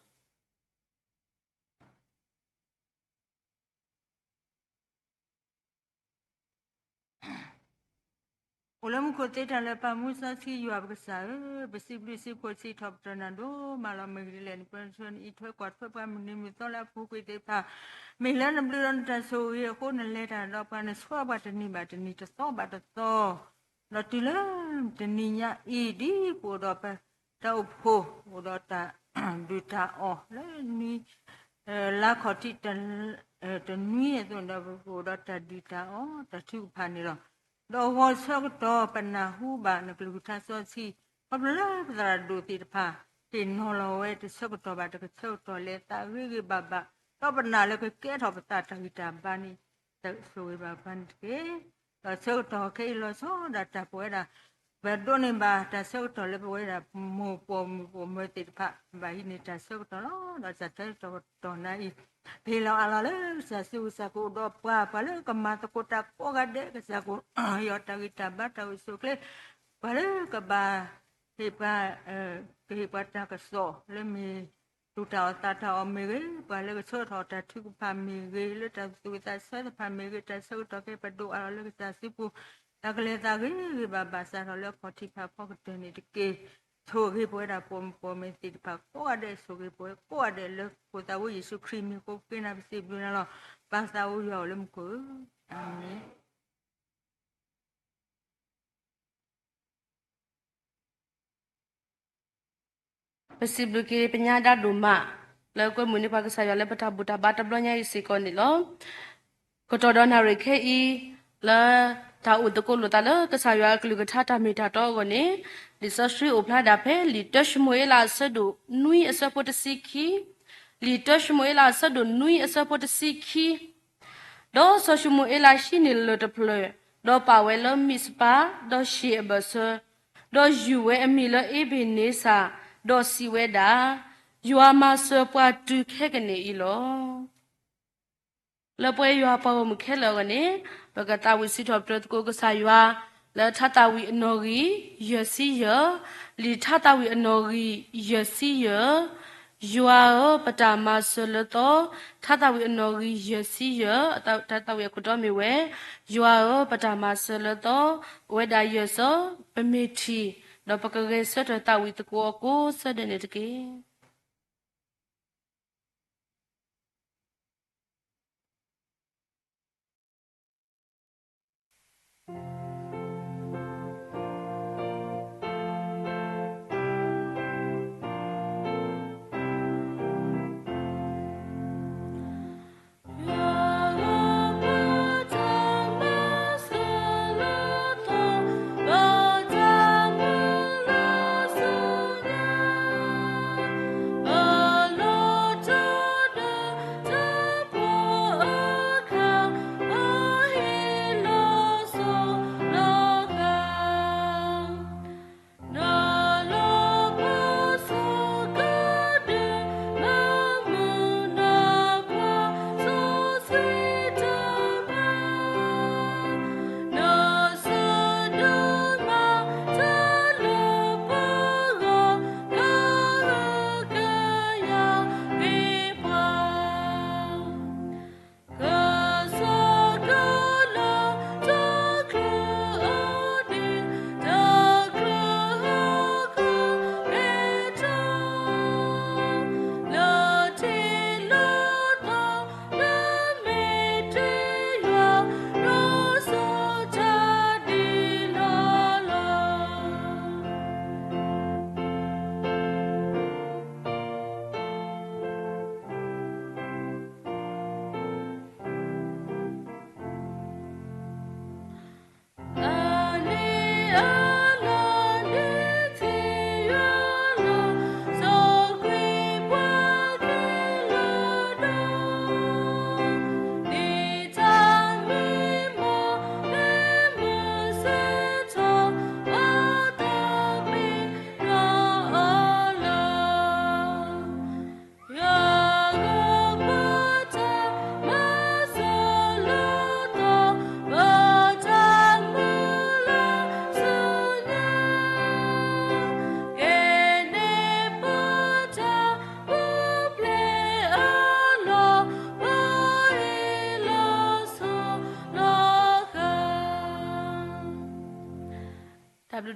အိၣ်လၢမူခိၣ်သ့တၢ်လၢပၢ်မူစီဆှံယွၤပကစၢ်ဧၢ, ပစံးဘျုးစံးဖှိၣ်စံးထီၣ်ပတြၢၤနၤဒိၣ်မးလီၤ. မ့ၢ်ဂ့ၤဒ်လဲၣ်န့ၣ် ပှၤနအံးထွဲကွၢ်ထွဲပှၤမုၢ်နံၤမုၢ်သီလၢအပူၤကွံာ်သ့ၣ်တဖၣ်, မ့ၢ်လၢနဘျုးဒီးနတၢ်ဆိၣ်ဂ့ၤအဃိ နလဲၤတၢ်ဒီးပှၤ နဆှၢပှၤတနံၤဘၣ်တနံၤ တသီဘၣ်တသီ ဒီးတုၤလၢတနံၤညါအံၤ ဒ်ပအိၣ်ဒီးပတၢ်အိၣ်ဖှိၣ် အိၣ်ဒီးတၢ်ဒုၣ်တၢ်အီၣ်လၢနွံ လါခီၣ်ထံး တနွံအသိးဒီး ပကအိၣ်ဒီးတၢ်ဒုၣ်တၢ်အီၣ် တၢ်ထုကဖၣ်န့ၣ်လီၤ. ဒီးအဂီၢ်ဆၢကတီၢ် ပနၢ်ဟူဘၣ်နကလုၢ်ကထါစီဆှံ ခီဖျိလၢပသရၣ်ဒိၣ်သ့ၣ်တဖၣ် ဟ့ၣ်နီၤလီၤဝဲတဆၢကတီၢ်ဘၣ်တကဆၢကတီၢ် လဲၤသးဂ့ၤဂ့ၤဘၣ်ဘၣ်, ဒီးပနာ်လၢကကဲထီၣ်ပသးတၢ်ဂံၢ်တၢ်ဘါန့ၣ် တၢ်ဆိၣ်ဂ့ၤဘၣ်ပှၤန့ၣ်တက့ၢ်. ဒီးဆၢကတီၢ်ခဲအံၤလီၤဆီဒၣ်တၢ်ပဝဲဒၣ် ပဒိးန့ၢ်ဘၣ်တၢ်ဆၢကတီၢ်လၢပဝဲဒၣ် မိၢ်ပိာ်မုၣ်ပိာ်မၢၤသ့ၣ်တဖၣ် ဘၣ်ဟံးန့ၢ်တၢ်ဆၢကတီၢ်လီၤ. ဒီးတၢ်ဆၢကတီၢ်ကတီၢ်နၤအံၤ ပဟ့ၣ်လီၤအးလီၤလၢကစၢ်စုကစၢ်ကအိၣ်ဒီးပှၤ ပှၤလၢကမၤသကိးတၢ်ကိးဂၤဒဲး ကစၢ်ကအိၣ်ယီၤတၢ်ဂံၢ်တၢ်ဘါတၢ်အိၣ်ဆူၣ်အိၣ်ချ့ ပှၤလၢကဘၣ်ဟ့ၣ်ပှၤ ကဟ့ၣ်ပှၤတၢ်ကစီၣ်လၢမ့ၢ် သူၣ်တၢ်အီၣ်သးတၢ်အီၣ်မ့ၢ်ဂ့ၤ, ပှၤလၢကဆှၢထီၣ်တၢ်ထုကဖၣ်မ့ၢ်ဂ့ၤ, လၢတၢ်သူၣ်ဝံၣ်သးဆၢတဖၣ်မ့ၢ်ဂ့ၤ, တၢ်ဆၢကတီၢ်ခဲအံၤ ပဒိးအးလီၤလၢကစၢ်စုပူၤ တၢ်ကလဲၤသးဂ့ၤဂ့ၤဘၣ်ဘၣ် စးထီၣ်လၢအခီၣ်ထံးဖးဖီကတၢၢ်န့ၣ်တက့ၢ်. ဆိၣ်ဂ့ၤပဝဲဒၣ်ပိာ်မုၣ်ပိာ်မၢၤသ့ၣ်တဖၣ်ကိးဂၤဒဲး, ဆိၣ်ဂ့ၤပဝဲကိးဂၤဒဲး လၢဖိသၣ်ဝဲယ့ၣ်ၡူးခရံာ်မံၤအဃိ ပဃ့နၤပစံးဘျုးနၤလီၤ. ပၢ်သးဝံယွၤအိၣ်လၢမူခိၣ်ဧၢ, အၤမ့ၣ်. ပစံးဘျုးက့ၤပညါဒါဒိၣ်မး လၢကွဲမုာ်န့ၢ်ပှၤကစၢ်ယွၤလၢပတၢ်ဘူၣ်တၢ်ဘါတဘျီညါအံၤစ့ၢ်ကီးန့ၣ်လီၤ. ကတီၢ်ဒီးနၣ်ရံၣ်ခဲအံၤ လၢတၢ်အိၣ်သကိးလိာ်သးလၢကစၢ်ယွၤအကလုၢ်ကထါတၢ်မ့ၢ်တၢ်တီအဂီၢ်န့ၣ် လံာ်စီဆှံအိၣ်ဖျါဒၣ်ဖဲ လံာ်တၢၡမူၤအ့လးအဆၢဒိၣ်နွံအဆၢဖိတဆံခံ, လံာ်တၢၡမူၤအ့လးအဆၢဒိၣ်နွံအဆၢဖိတဆံခံ ဒီးစီၤၡမူၤအ့လးဟံးန့ၢ်လၢၢ်တဖျၢၣ်, ဒီးပာ်ဝဲလၢမံးစပၤ, ဒီးဟ့ၣ်အဘၢၣ်စၢၤ, ဒီးယုၢ်ဝဲအမံၤလၢအ့ဘ့းန့စၢ်, ဒီးစံးဝဲဒၣ်, ယွၤမၤစၢၤပှၤတုၤခဲကနံၣ်အံၤလီၤ. လၢပဝဲယွၤပှၤဂီၢ်မုၢ်ခဲလၢာ်အဂီၢ်န့ၣ် ပကသးဝံၣ်စံးထီၣ်ပတြၢၤသကိးကစၢ်ယွၤ လၢထါသးဝံၣ်အနီၣ်ဂံၢ်ယဲၢ်ဆံယဲၢ်, လံာ်ထါသးဝံၣ်အနီၣ်ဂံၢ်ယဲၢ်ဆံယဲၢ်, ယွၤဧၢ, ပတၢ်မၤစၢၤလၢသီ, ထါသးဝံၣ်အနီၣ်ဂံၢ်ယဲၢ်ဆံယဲၢ်, ထါသးဝံၣ်အခိၣ်တီမ့ၢ်ဝဲ, ယွၤဧၢ, ပတၢ်မၤစၢၤလၢသီ, အိၣ်ဝဲဒၣ်ယဲၢ်စီ, ပမ့ၢ်ထံၣ်, ဒီးပကဂဲၤဆၢထၢၣ်သးဝံၣ်သကိးအီၤကိးဆၢဒဲးန့ၣ်တက့ၢ်.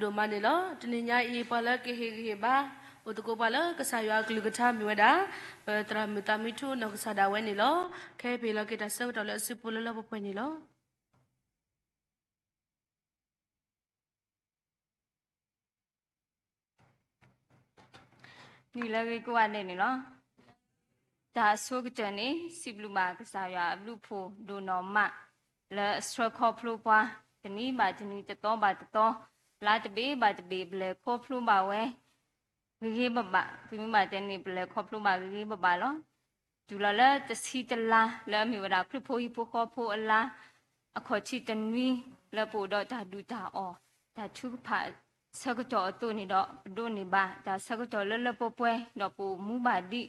ဒိၣ်မးန့ၣ်လီၤ. တနံၤညါအံၤ ပှၤလၢကဟ့ၣ်ဂံၢ်ဟ့ၣ်ဘါ အိၣ်သကိးပှၤလၢကစၢ်ယွၤအကလုၢ်ကထါမ့ၢ်ဝဲဒၣ် ပသရၣ်မုၣ်သးမံထူနီၢ်ကစၢ်ဒၣ်ဝဲန့ၣ်လီၤ. ခဲအံၤပဟ့ၣ်လီၤက့ၤတၢ်ဆၢကတီၢ်လၢအစုပူၤလၢလၢပှဲၤပှဲၤန့ၣ်လီၤ. နံၣ်လၢအဂ့ၤကိးဂၤဒဲးန့ၣ်လီၤ. တၢ်အဆိကတၢၢ်န့ၣ် စံးဘျုးဘၣ်ကစၢ်ယွၤအဘျုးအဖှိၣ်ဒိၣ်နီၢ်မး လၢအဆှၢခီဖျိပှၤ တနံၤဘၣ်တနံၤ တသီဘၣ်တသီ လါတဘ့ၣ်ဘၣ်တဘ့ၣ် ပလဲၤခီဖျိဘၣ်ဝဲ ဂ့ၤဂ့ၤဘၣ်ဘၣ်, ပမ့ၢ်ဘၣ်တဲန့ၣ် ပလဲၤခီဖျိဘၣ်ဂ့ၤဂ့ၤဘၣ်ဘၣ်လီၤ. တုၤလီၤလၢတဆံတလါ လၢအမ့ၢ်ဝဲဒၣ်ခရံာ်ဖိဟံၣ်ဖိဃီဖိအလါ အခီၣ်ထံးတနွံ လၢပအိၣ်ဒီးတၢ်ဒုၣ်တၢ်အီၣ် တၢ်ထုကဖၣ်ဆၢကတီၢ်အသိးန့ၣ်ဒီး ပဒိးန့ၢ်ဘၣ်တၢ်ဆၢကတီၢ်လၢလၢပှဲၤပှဲၤ ဒီးပအိၣ်မူဘၣ်ဒံး, ဒီး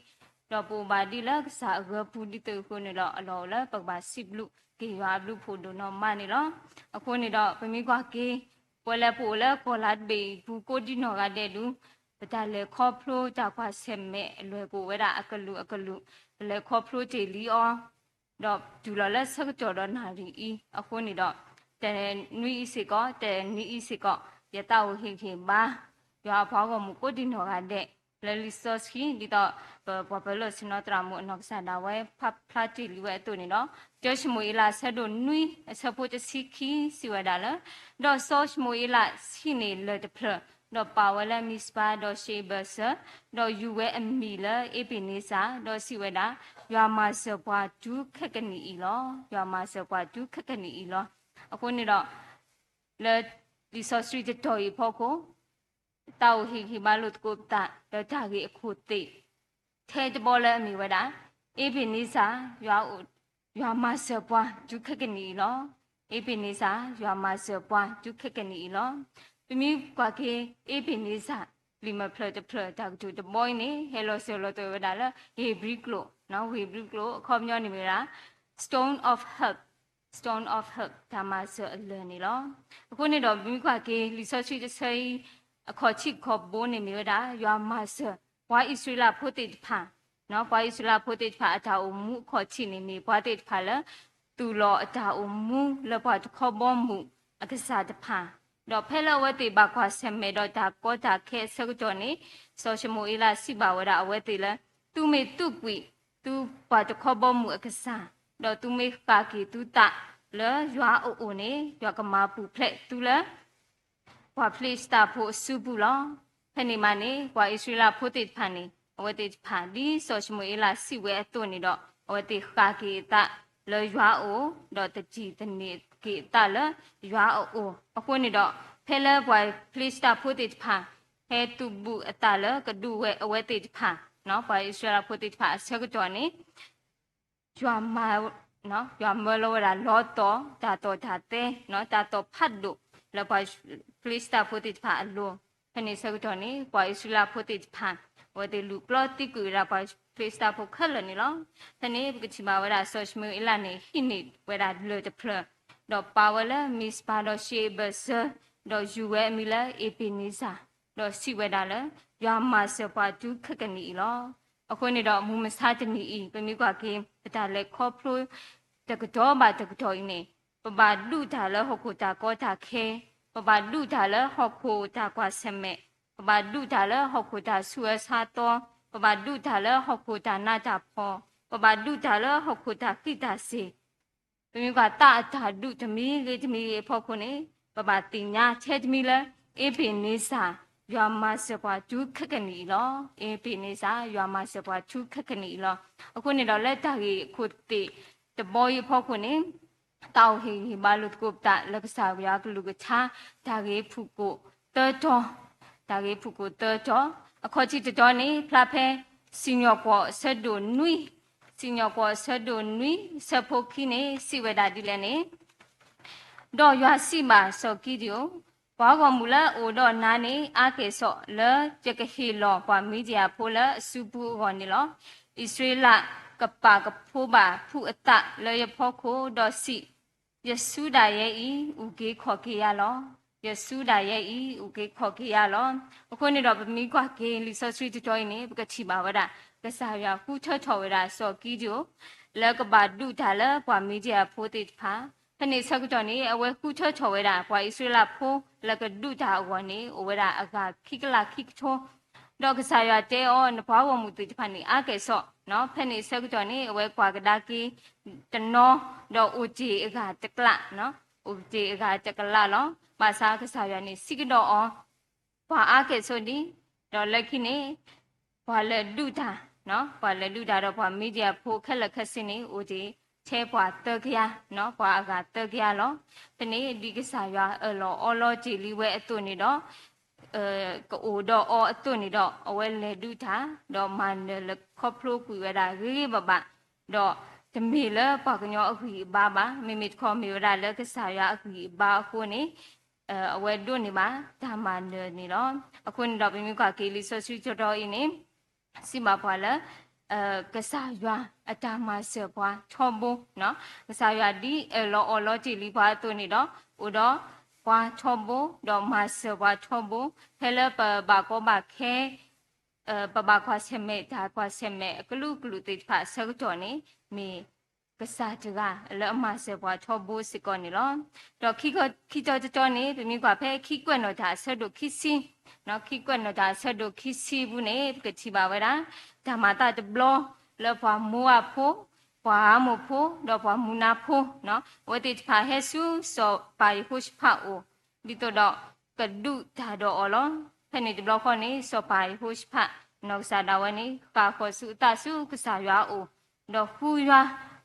ပအိၣ်ဘၣ်ဒံးလၢကစၢ်အဂၢၤပူၤဒ်သိးအဃိန့ၣ်ဒီး အလီၢ်အိၣ်လၢပကဘၣ်စံးဘျုးက့ၤယွၤအဘျုးအဖှိၣ်ဒိၣ်နီၢ်မးန့ၣ်လီၤ. အဃိန့ၣ်ဒီး ပမ့ၢ်ကွၢ်က့ၤ ပဝဲလၢပအိၣ်လၢကီၢ်လါတဘ့ၣ်အံၤပူၤကိးဒံနီၢ်ဂၤဒဲးဒုး ပတၢ်လဲၤခီဖျိတၢ်ကွၢ်ဆၢၣ်မဲာ်အလွဲၢ်ကအိၣ်ဝဲဒၣ်အကလုာ်အကလုာ်, ပလဲၤခီဖျိတ့ၢ်လံအီၤ ဒီးတုၤလီၤလၢဆၢကတီၢ်ဒီးနၣ်ရံၣ်အံၤ အဃိန့ၣ်ဒီး တနွံအံၤစ့ၢ်ကီး တနံၤအံၤစ့ၢ်ကီး ယသးအိၣ်ဟ့ၣ်ဂံၢ်ဟ့ၣ်ဘါ ယွၤအပှၤဂီၢ်မုၢ်ကိးဒံနီၢ်ဂၤဒဲး လၢလံာ်စီဆှံ ဒ်သိးပပှၤပၢၤလီၢ်ဆ့ၣ်နီၤသရၣ်မုၣ်အနီၢ်ကစၢ်ဒၣ်ဝဲ ဖးဖျါတ့ၢ်လံဝဲအသိးန့ၣ်ဒီး တၢၡမူၤအ့လး အဆၢဒိၣ်နွံ အဆၢဖိတဆံခံ စံးဝဲဒၣ်လၢ ဒီးစီၤၡမူၤအ့လးဟံးန့ၢ်လၢၢ်တဖျၢၣ်, ဒီးပာ်ဝဲလၢမံးစပၤ ဒီးရှ့ဘၢၣ်စၢၤ, ဒီးယူၤဝဲအမံၤလၢအ့းဘ့းန့စၢ်, ဒီးစံးဝဲဒၣ်, ယွၤမၤစၢၤပှၤတုၤခဲကနံၣ်အံၤလီၤ. ယွၤမၤစၢၤပှၤတုၤခဲကနံၣ်အံၤလီၤ. အဃိန့ၣ်ဒီး လၢလံာ်စီဆှံတတီၤအံၤအဖီခိၣ် သးအိၣ်ဟ့ၣ်ဂံၢ်ဟ့ၣ်ဘါလိာ်သကိးပသး လၢတၢ်ဂ့ၢ်အခိၣ်သ့ၣ် ထဲတဘီလၢအမ့ၢ်ဝဲဒၣ် အ့းဘ့းန့စၢ် ယွၤမၤစၢၤပှၤတုၤခဲကနံၣ်အံၤလီၤ. အ့းဘ့းန့စၢ် ယွၤမၤစၢၤပှၤတုၤခဲကနံၣ်အံၤလီၤ. ပမ့ၢ်ကွၢ်က့ၤ အ့းဘ့းန့စၢ် လံာ်မဲာ်ဖျၢၣ်တဖျၢၣ် တၢ်ကတိၤတဘီအံၤန့ၣ် ဟဲလီၤစၢၤလီၤသွဲၣ်ဝဲဒၣ်လၢ ဧ့ၤဘြံၤကျိာ်, ဧ့ၤဘြံၤကျိာ် အခီပညီန့ၣ်မ့ၢ်ဝဲဒၣ် Stone of Help, Stone of Help တၢ်မၤစၢၤအလၢၢ်န့ၣ်လီၤ. အဃိန့ၣ်ဒီး ပမ့ၢ်ကွၢ်က့ၤ လံာ်စီဆှံတဆၢအံၤ အခီၣ်ထံးခီၣ်ဘိန့ၣ်မ့ၢ်ဝဲဒၣ် ယွၤမၤစၢၤ ပှၤအံၣ်စရ့လးဖိသ့ၣ်တဖၣ်, ပှၤအံၣ်စရ့လးဖိသ့ၣ်တဖၣ်အတၢ်အိၣ်မူအခီၣ်ထံးန့ၣ် မ့ၢ်ပှၤသ့ၣ်တဖၣ်လၢ သူၣ်လီၤအတၢ်အိၣ်မူလၢပှၤတခီဘီမုၢ်အကစၢ်တဖၣ်, ဒီးဖဲလၢအဝဲသ့ၣ်ဘၣ်ကွၢ်ဆၢၣ်မဲာ်ဒီးတၢ်ကီတၢ်ခဲအဆၢကတီၢ်န့ၣ် စီၤၡမူၤအ့လးစံးဘၣ်ဝဲဒၣ်အဝဲသ့ၣ်လၢ သုမ့ၢ်သူးကွံာ်သုပှၤတခီဘီမုၢ်အကစၢ်, ဒီးသုမ့ၢ်ဃၣ်က့ၤသုသးလၢယွၤအအိၣ်န့ၣ် ယွၤကမၤပူၤဖျဲးသုလၢ ပှၤဖလ့ၡသးဖိအစုပူၤလီၤ. ဖဲန့ၣ်မးန့ၣ် ပှၤအံၣ်စရ့လးဖိသ့ၣ်တဖၣ်န့ၣ် အဝဲသ့ၣ်တဖၣ် ဒ်စီၤၡမူၤအ့လးစံးဝဲအသိးန့ၣ်ဒီး အဝဲသ့ၣ်ဃၣ်က့ၤအသးလၢယွၤအအိၣ်, ဒီးသယံၣ်သန့ၤက့ၤအသးလၢယွၤအအိၣ်. အဃိန့ၣ်ဒီး ဖဲလၢပှၤဖလ့ၡသးဖိသ့ၣ်တဖၣ် ဟဲသုးဘူးအသးလၢကဒုးဝဲအဝဲသ့ၣ်တဖၣ်, ပှၤအံၣ်စရ့လးဖိသ့ၣ်တဖၣ်အဆၢကတီၢ်န့ၣ် ယွၤမၤ, ယွၤမၢလီၤဝဲဒၣ်လီသီၣ်, တၢ်သီၣ်တၢ်သဲ, တၢ်သီၣ်ဖးဒိၣ် လၢပှၤဖလ့ၡသးဖိသ့ၣ်တဖၣ်အလိၤ. ဖဲန့ၣ်ဆၢကတီၢ်န့ၣ် ပှၤအံၣ်စရ့လးဖိသ့ၣ်တဖၣ် အဝဲသ့ၣ်လူၤကျီသံကွံာ်ဝဲဒၣ်ပှၤဖလ့ၡသးဖိခဲလၢာ်န့ၣ်လီၤ. ဖဲန့ၣ်ပကထံၣ်ဘၣ်ဝဲဒၣ်စီၤၡမူၤအ့လးန့ၣ် ဟံးန့ၢ်ဝဲဒၣ်လၢၢ်တဖျၢၣ်, ဒီးပာ်ဝဲလၢမံးစပၤဒီးရှ့ဘၢၣ်စၢၤ, ဒီးယူၤဝဲအမံၤလၢအ့းဘ့းန့စၢ်, ဒီးစံးဝဲဒၣ်လၢ ယွၤမၤစၢၤပှၤတုၤခဲကနံၣ်အံၤလီၤ. အဃိန့ၣ်ဒီး မုၢ်မဆါတနံၤအံၤ ပမ့ၢ်ကွၢ်က့ၤ ပတၢ်လဲၤခီဖျိ တကတီၢ်ဘၣ်တကတီၢ်အံၤန့ၣ် ပဘၣ်ဒုးတၢ်လၢဟီၣ်ခိၣ်တၢ်ကီတၢ်ခဲ, ပဘၣ်ဒုးတၢ်လၢဟီၣ်ခိၣ်တၢ်ကွၢ်ဆၢၣ်မဲာ်, ပဘၣ်ဒုးတၢ်လၢဟီၣ်ခိၣ်တၢ်ဆူးအၢဆါသီ, ပဘၣ်ဒုးတၢ်လၢဟီၣ်ခိၣ်တၢ်နးတၢ်ဖှီၣ်, ပဘၣ်ဒုးတၢ်လၢဟီၣ်ခိၣ်တၢ်ဃံးတၢ်စ့ၤ ပမ့ၢ်ကွၢ်သးအတၢ်ဒုးတမံၤဂ့ၤတမံၤဂ့ၤအဖီခိၣ်န့ၣ် ပဘၣ်သ့ၣ်ညါထဲတမံၤလၢ အ့းဘ့းန့စၢ် ယွၤမၤစၢၤပှၤတုၤခဲကနံၣ်အံၤလီၤ. အ့းဘ့းန့စၢ် ယွၤမၤစၢၤပှၤတုၤခဲကနံၣ်အံၤလီၤ. အဃိန့ၣ်ဒီး လၢတၢ်ဂ့ၢ်အခိၣ်သ့ၣ်တဘီအံၤအဖီခိၣ်န့ၣ် သးအိၣ်ဟ့ၣ်ဂံၢ်ဟ့ၣ်ဘါလိာ်သကိးပသး လၢကစၢ်ယွၤကလုၢ်ကထါ တၢ်ဂ့ၢ်ဖုၣ်ကိာ်သၢတီၤ, တၢ်ဂ့ၢ်ဖုၣ်ကိာ်သၢတီၤ, အခီၣ်ထံးတတီၤန့ၣ် ဖျါဖဲ စံၣ်ညီၣ်ကွီၢ်အဆၢဒိၣ်နွံ, စံၣ်ညီၣ်ကွီၢ်အဆၢဒိၣ်နွံ အဆၢဖိခံန့ၣ် စံးဝဲဒၣ်ဒ်လဲၣ်န့ၣ် ဒီးယွၤစံးဘၣ်စီၤကံဒံအိၣ်, ပှၤဂီၢ်မုၢ်လၢအအိၣ်ဒီးနၤန့ၣ် အါကဲၣ်ဆိးလၢယကဟ့ၣ်လီၤပှၤမံၤဒယၣ်ဖိလၢအစုပူၤအဂီၢ်န့ၣ်လီၤ. အံၣ်စရ့လးကပာ်ကဖိဘၣ်ဖုးအသးလၢယဖီခိၣ်, ဒီးစံး, ယစုဒၣ်ယဲအံၤ အုၣ်က့ၤခီၣ်က့ၤယၤလီၤ. ယစုဒၣ်ယဲအံၤ အုၣ်က့ၤခီၣ်က့ၤယၤလီၤ. အဃိန့ၣ်ဒီး ပမ့ၢ်ကွၢ်က့ၤလံာ်စီဆှံတတီၤအံၤန့ၣ် ပကထံၣ်ဘၣ်ဝဲဒၣ် ကစၢ်ယွၤဃုထၢထီၣ်ဝဲဒၣ်စီၤကံဒံအိၣ် လၢကဘၣ်ဒုးတၢ်လၢပှၤမံၤဒယၣ်ဖိသ့ၣ်တဖၣ်, ဖဲန့ၣ်ဆၢကတီၢ်န့ၣ် အဝဲဃုထၢထီၣ်ဝဲဒၣ် ပှၤအံၣ်စရ့လးဖိလၢကဒုးတၢ်အဂီၢ်န့ၣ် အိၣ်ဝဲဒၣ်အဂၤခံကလးခံကထိ, ဒီးကစၢ်ယွၤတဲအီၤ, နပှၤဂီၢ်မုၢ်သ့ၣ်တဖၣ်န့ၣ် အါကဲၣ်ဆိး, ဖဲန့ၣ်ဆၢကတီၢ်န့ၣ် အဝဲကွၢ်ကဒါက့ၤတနီၤ, ဒီးအိၣ်တ့ၢ်အဂၤတကလး, အိၣ်တ့ၢ်အဂၤတကလးလီၤ. ဘၣ်ဆၣ်ကစၢ်ယွၤန့ၣ် စံးကဒီးအီၤ, ပှၤအါကဲၣ်ဆိးဒံး, ဒီးလၢခံန့ၣ် ပှၤလဲၤဒုးတၢ်, ပှၤလဲၤဒုးတၢ်ဒီးပှၤမံၤဒယၣ်ဖိခဲလၢာ်ခဲဆ့န့ၣ် အိၣ်တ့ၢ်ထဲပှၤသၢကယၤ, ပှၤအဂၤသၢကယၤလီၤ. ဖဲန့ၣ်ဒ်ကစၢ်ယွၤအၢၣ်လီၤအီလီၤတ့ၢ်လံဝဲအသိးန့ၣ်ဒီး ကအိၣ်ဒီးအီၤအသိးန့ၣ်ဒီး အဝဲလဲၤဒုးတၢ်, ဒီးမၤနၢၤလဲၤခီဖျိကွံာ်ဝဲဒၣ်ဂ့ၤဂ့ၤဘၣ်ဘၣ်, ဒီးတမ့ၢ်လၢပှၤကညီအဂံၢ်အဘါဘၣ်, မ့မ့ၢ်တခီမ့ၢ်ဝဲဒၣ်လၢကစၢ်ယွၤအဂံၢ်အဘါအဃိန့ၣ် အဝဲဒိးန့ၢ်ဘၣ်တၢ်မၤနၢၤန့ၣ်လီၤ. အဃိန့ၣ်ဒီး ပမ့ၢ်ကွၢ်က့ၤလံာ်စီဆှံကတီၤအံၤန့ၣ် စံးဘၣ်ပှၤလၢ ကစၢ်ယွၤအတၢ်မၤစၢၤပှၤထီဘိ, ကစၢ်ယွၤဒ်အၢၣ်လီၤအီလီၤတ့ၢ်လံပှၤအသိးန့ၣ်ဒီး အိၣ်ဒီးပှၤထီဘိ, ဒီးမၤစၢၤပှၤထီဘိ, ဖဲလၢပဘၣ်ကီဘၣ်ခဲ ပဘၣ်ကွၢ်ဆၢၣ်မဲာ်တၢ်ကွၢ်ဆၢၣ်မဲာ်အကလုာ်ကလုာ်သ့ၣ်တဖၣ်အဆၢကတီၢ်န့ၣ် မ့ၢ်ကစၢ်တဂၤလၢအမၤစၢၤပှၤထီဘိစ့ၢ်ကီးန့ၣ်လီၤ. ဒီးခံက ခံတီၤတတီၤန့ၣ် ပမ့ၢ်ကွၢ်ဖဲခံကွဲးနီၣ်တၢ်အဆၢဒိၣ်ခံဆံ, ခံကွဲးနီၣ်တၢ်အဆၢဒိၣ်ခံဆံပူၤန့ၣ် ပကထံၣ်ဘၣ်ဝဲဒၣ် တၢ်မၤသးတဘျီလၢပှၤမိၤအၤဖိ, ပှၤအၤမိၣ်ဖိ, ဒီးပှၤမူနါဖိ, အဝဲသ့ၣ်တဖၣ်ဟဲဆူစီၤပၤယဟိၤၡဖးအအိၣ် ဒ်သိးဒီးကဒုးတၢ်ဒီးအီၤလီၤ. ဖဲန့ၣ်တဘျီဃီန့ၣ် စီၤပၤယဟိၤၡဖး နီၢ်ကစၢ်ဒၣ်ဝဲန့ၣ် ဃၣ်ဃီၤဆူအသးဆူကစၢ်ယွၤအအိၣ်, ဒီးဃုယွၤ,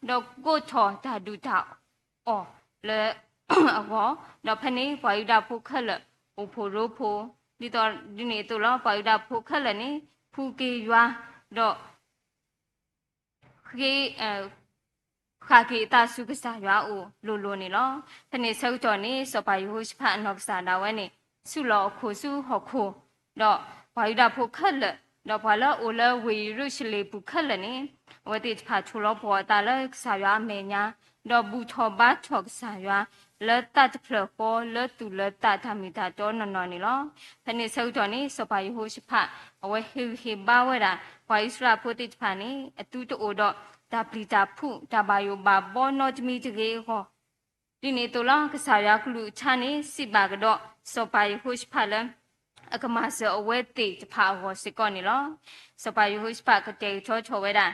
ဒီးကိးထီၣ်တၢ်ဒုၣ်တၢ်အီၣ်လၢအဂီၢ်, ဒီးဖဲန့ၣ်ပှၤယူဒၤဖိခဲလၢာ် အိၣ်ဖှိၣ်ရိဖှိၣ်, ဒ်သိးဒ်န့ၣ်အသိးလီၤ. ပှၤယူဒၤဖိခဲလၢာ်န့ၣ် ဖူက့ၤယွၤ, ဒီး ဃ့ ဃၣ်က့ၤအသးဆူကစၢ်ယွၤအအိၣ်လိၤလိၤန့ၣ်လီၤ. ဖဲန့ၣ်ဆၢကတီၢ်န့ၣ် စီၤပၤယဟိၤၡဖးအနီၢ်ကစၢ်ဒၣ်ဝဲန့ၣ် ဆူၣ်လီၤအခိၣ်ဆူဟီၣ်ခိၣ်, ဒီးပှၤယူဒၤဖိခဲလၢာ်, ဒီးပှၤလၢအအိၣ်လၢဝ့ၢ်ယရူၤၡလ့ၣ်ပူၤခဲလၢာ်န့ၣ် အဝဲသ့ၣ်တဖၣ်ထိၣ်လီၤပှီၢ်အသးလၢကစၢ်ယွၤအမဲာ်ညါ, ဒီးဘူၣ်ထီၣ်ဘါထီၣ်ကစၢ်ယွၤ လၢသးတဖျၢၣ်ဃီလၢသူၣ်လၢသးတၢ်မ့ၢ်တၢ်တီနီၢ်နီၢ်န့ၣ်လီၤ. ဖဲန့ၣ်ဆၢကတီၢ်န့ၣ် စီၤပၤယဟိၤၡဖး အဝဲဟ့ၣ်ဂံၢ်ဟ့ၣ်ဘါဝဲဒၣ် ပှၤအံၣ်စရ့လးဖိသ့ၣ်တဖၣ်န့ၣ် အသုတအိၣ်ဒီးတၢ်ပျံၤတၢ်ဖုး တၢ်ဘၣ်ယိၣ်ဘၣ်ဘီနီတမံၤတဂ့ၤအဂီၢ်, ဒ်န့ၣ်အသိးလီၤ. ကစၢ်ယွၤကလုၢ်ကထါန့ၣ် စံးဘၣ်ကဒီး စီၤပၤယဟိၤၡဖးလၢ အကမၤစၢၤအဝဲသ့ၣ်တဖၣ်အဂီၢ်စ့ၢ်ကီးန့ၣ်လီၤ. စီၤပၤယဟိၤၡဖးကတဲာ်ကတီၤထီၣ်ဝဲဒၣ်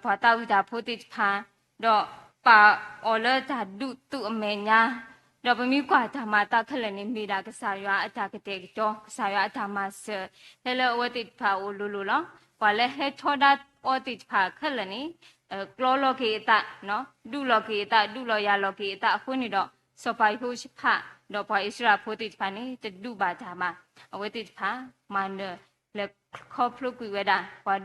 ပှၤသးဝံၣ်တၢ်ဖိသ့ၣ်တဖၣ်, ဒီးပာ်အီၤလၢတၢ်ဒူးသူအမဲာ်ညါ, ဒီးပမ့ၢ်ကွၢ်တၢ်မၤအသးခဲလၢာ်န့ၣ် မ့ၢ်ဒၣ်ကစၢ်ယွၤအတၢ်ကတဲာ်ကတီၤ, ကစၢ်ယွၤအတၢ်မၤစၢၤ ဟဲလၢအဝဲသ့ၣ်တဖၣ်အအိၣ်လိၤလိၤလီၤ. ပှၤလၢဟဲထီဒါအီၤသ့ၣ်တဖၣ်ခဲလၢာ်န့ၣ် ကျီလီၤက့ၤအသး, ဒူးလီၤက့ၤအသး, ဒူးလီၤယၤလီၤက့ၤအသးအဃိန့ၣ်ဒီး စီၤပၤယဟိၤၡဖး ဒီးပှၤအံၣ်စရ့လးဖိသ့ၣ်တဖၣ်န့ၣ် တဒူးဘၣ်တၢ်ဘၣ်. အဝဲသ့ၣ်တဖၣ် မၤနၢၤလဲၤခီဖျိကွံာ်ဝဲဒၣ် ပှၤ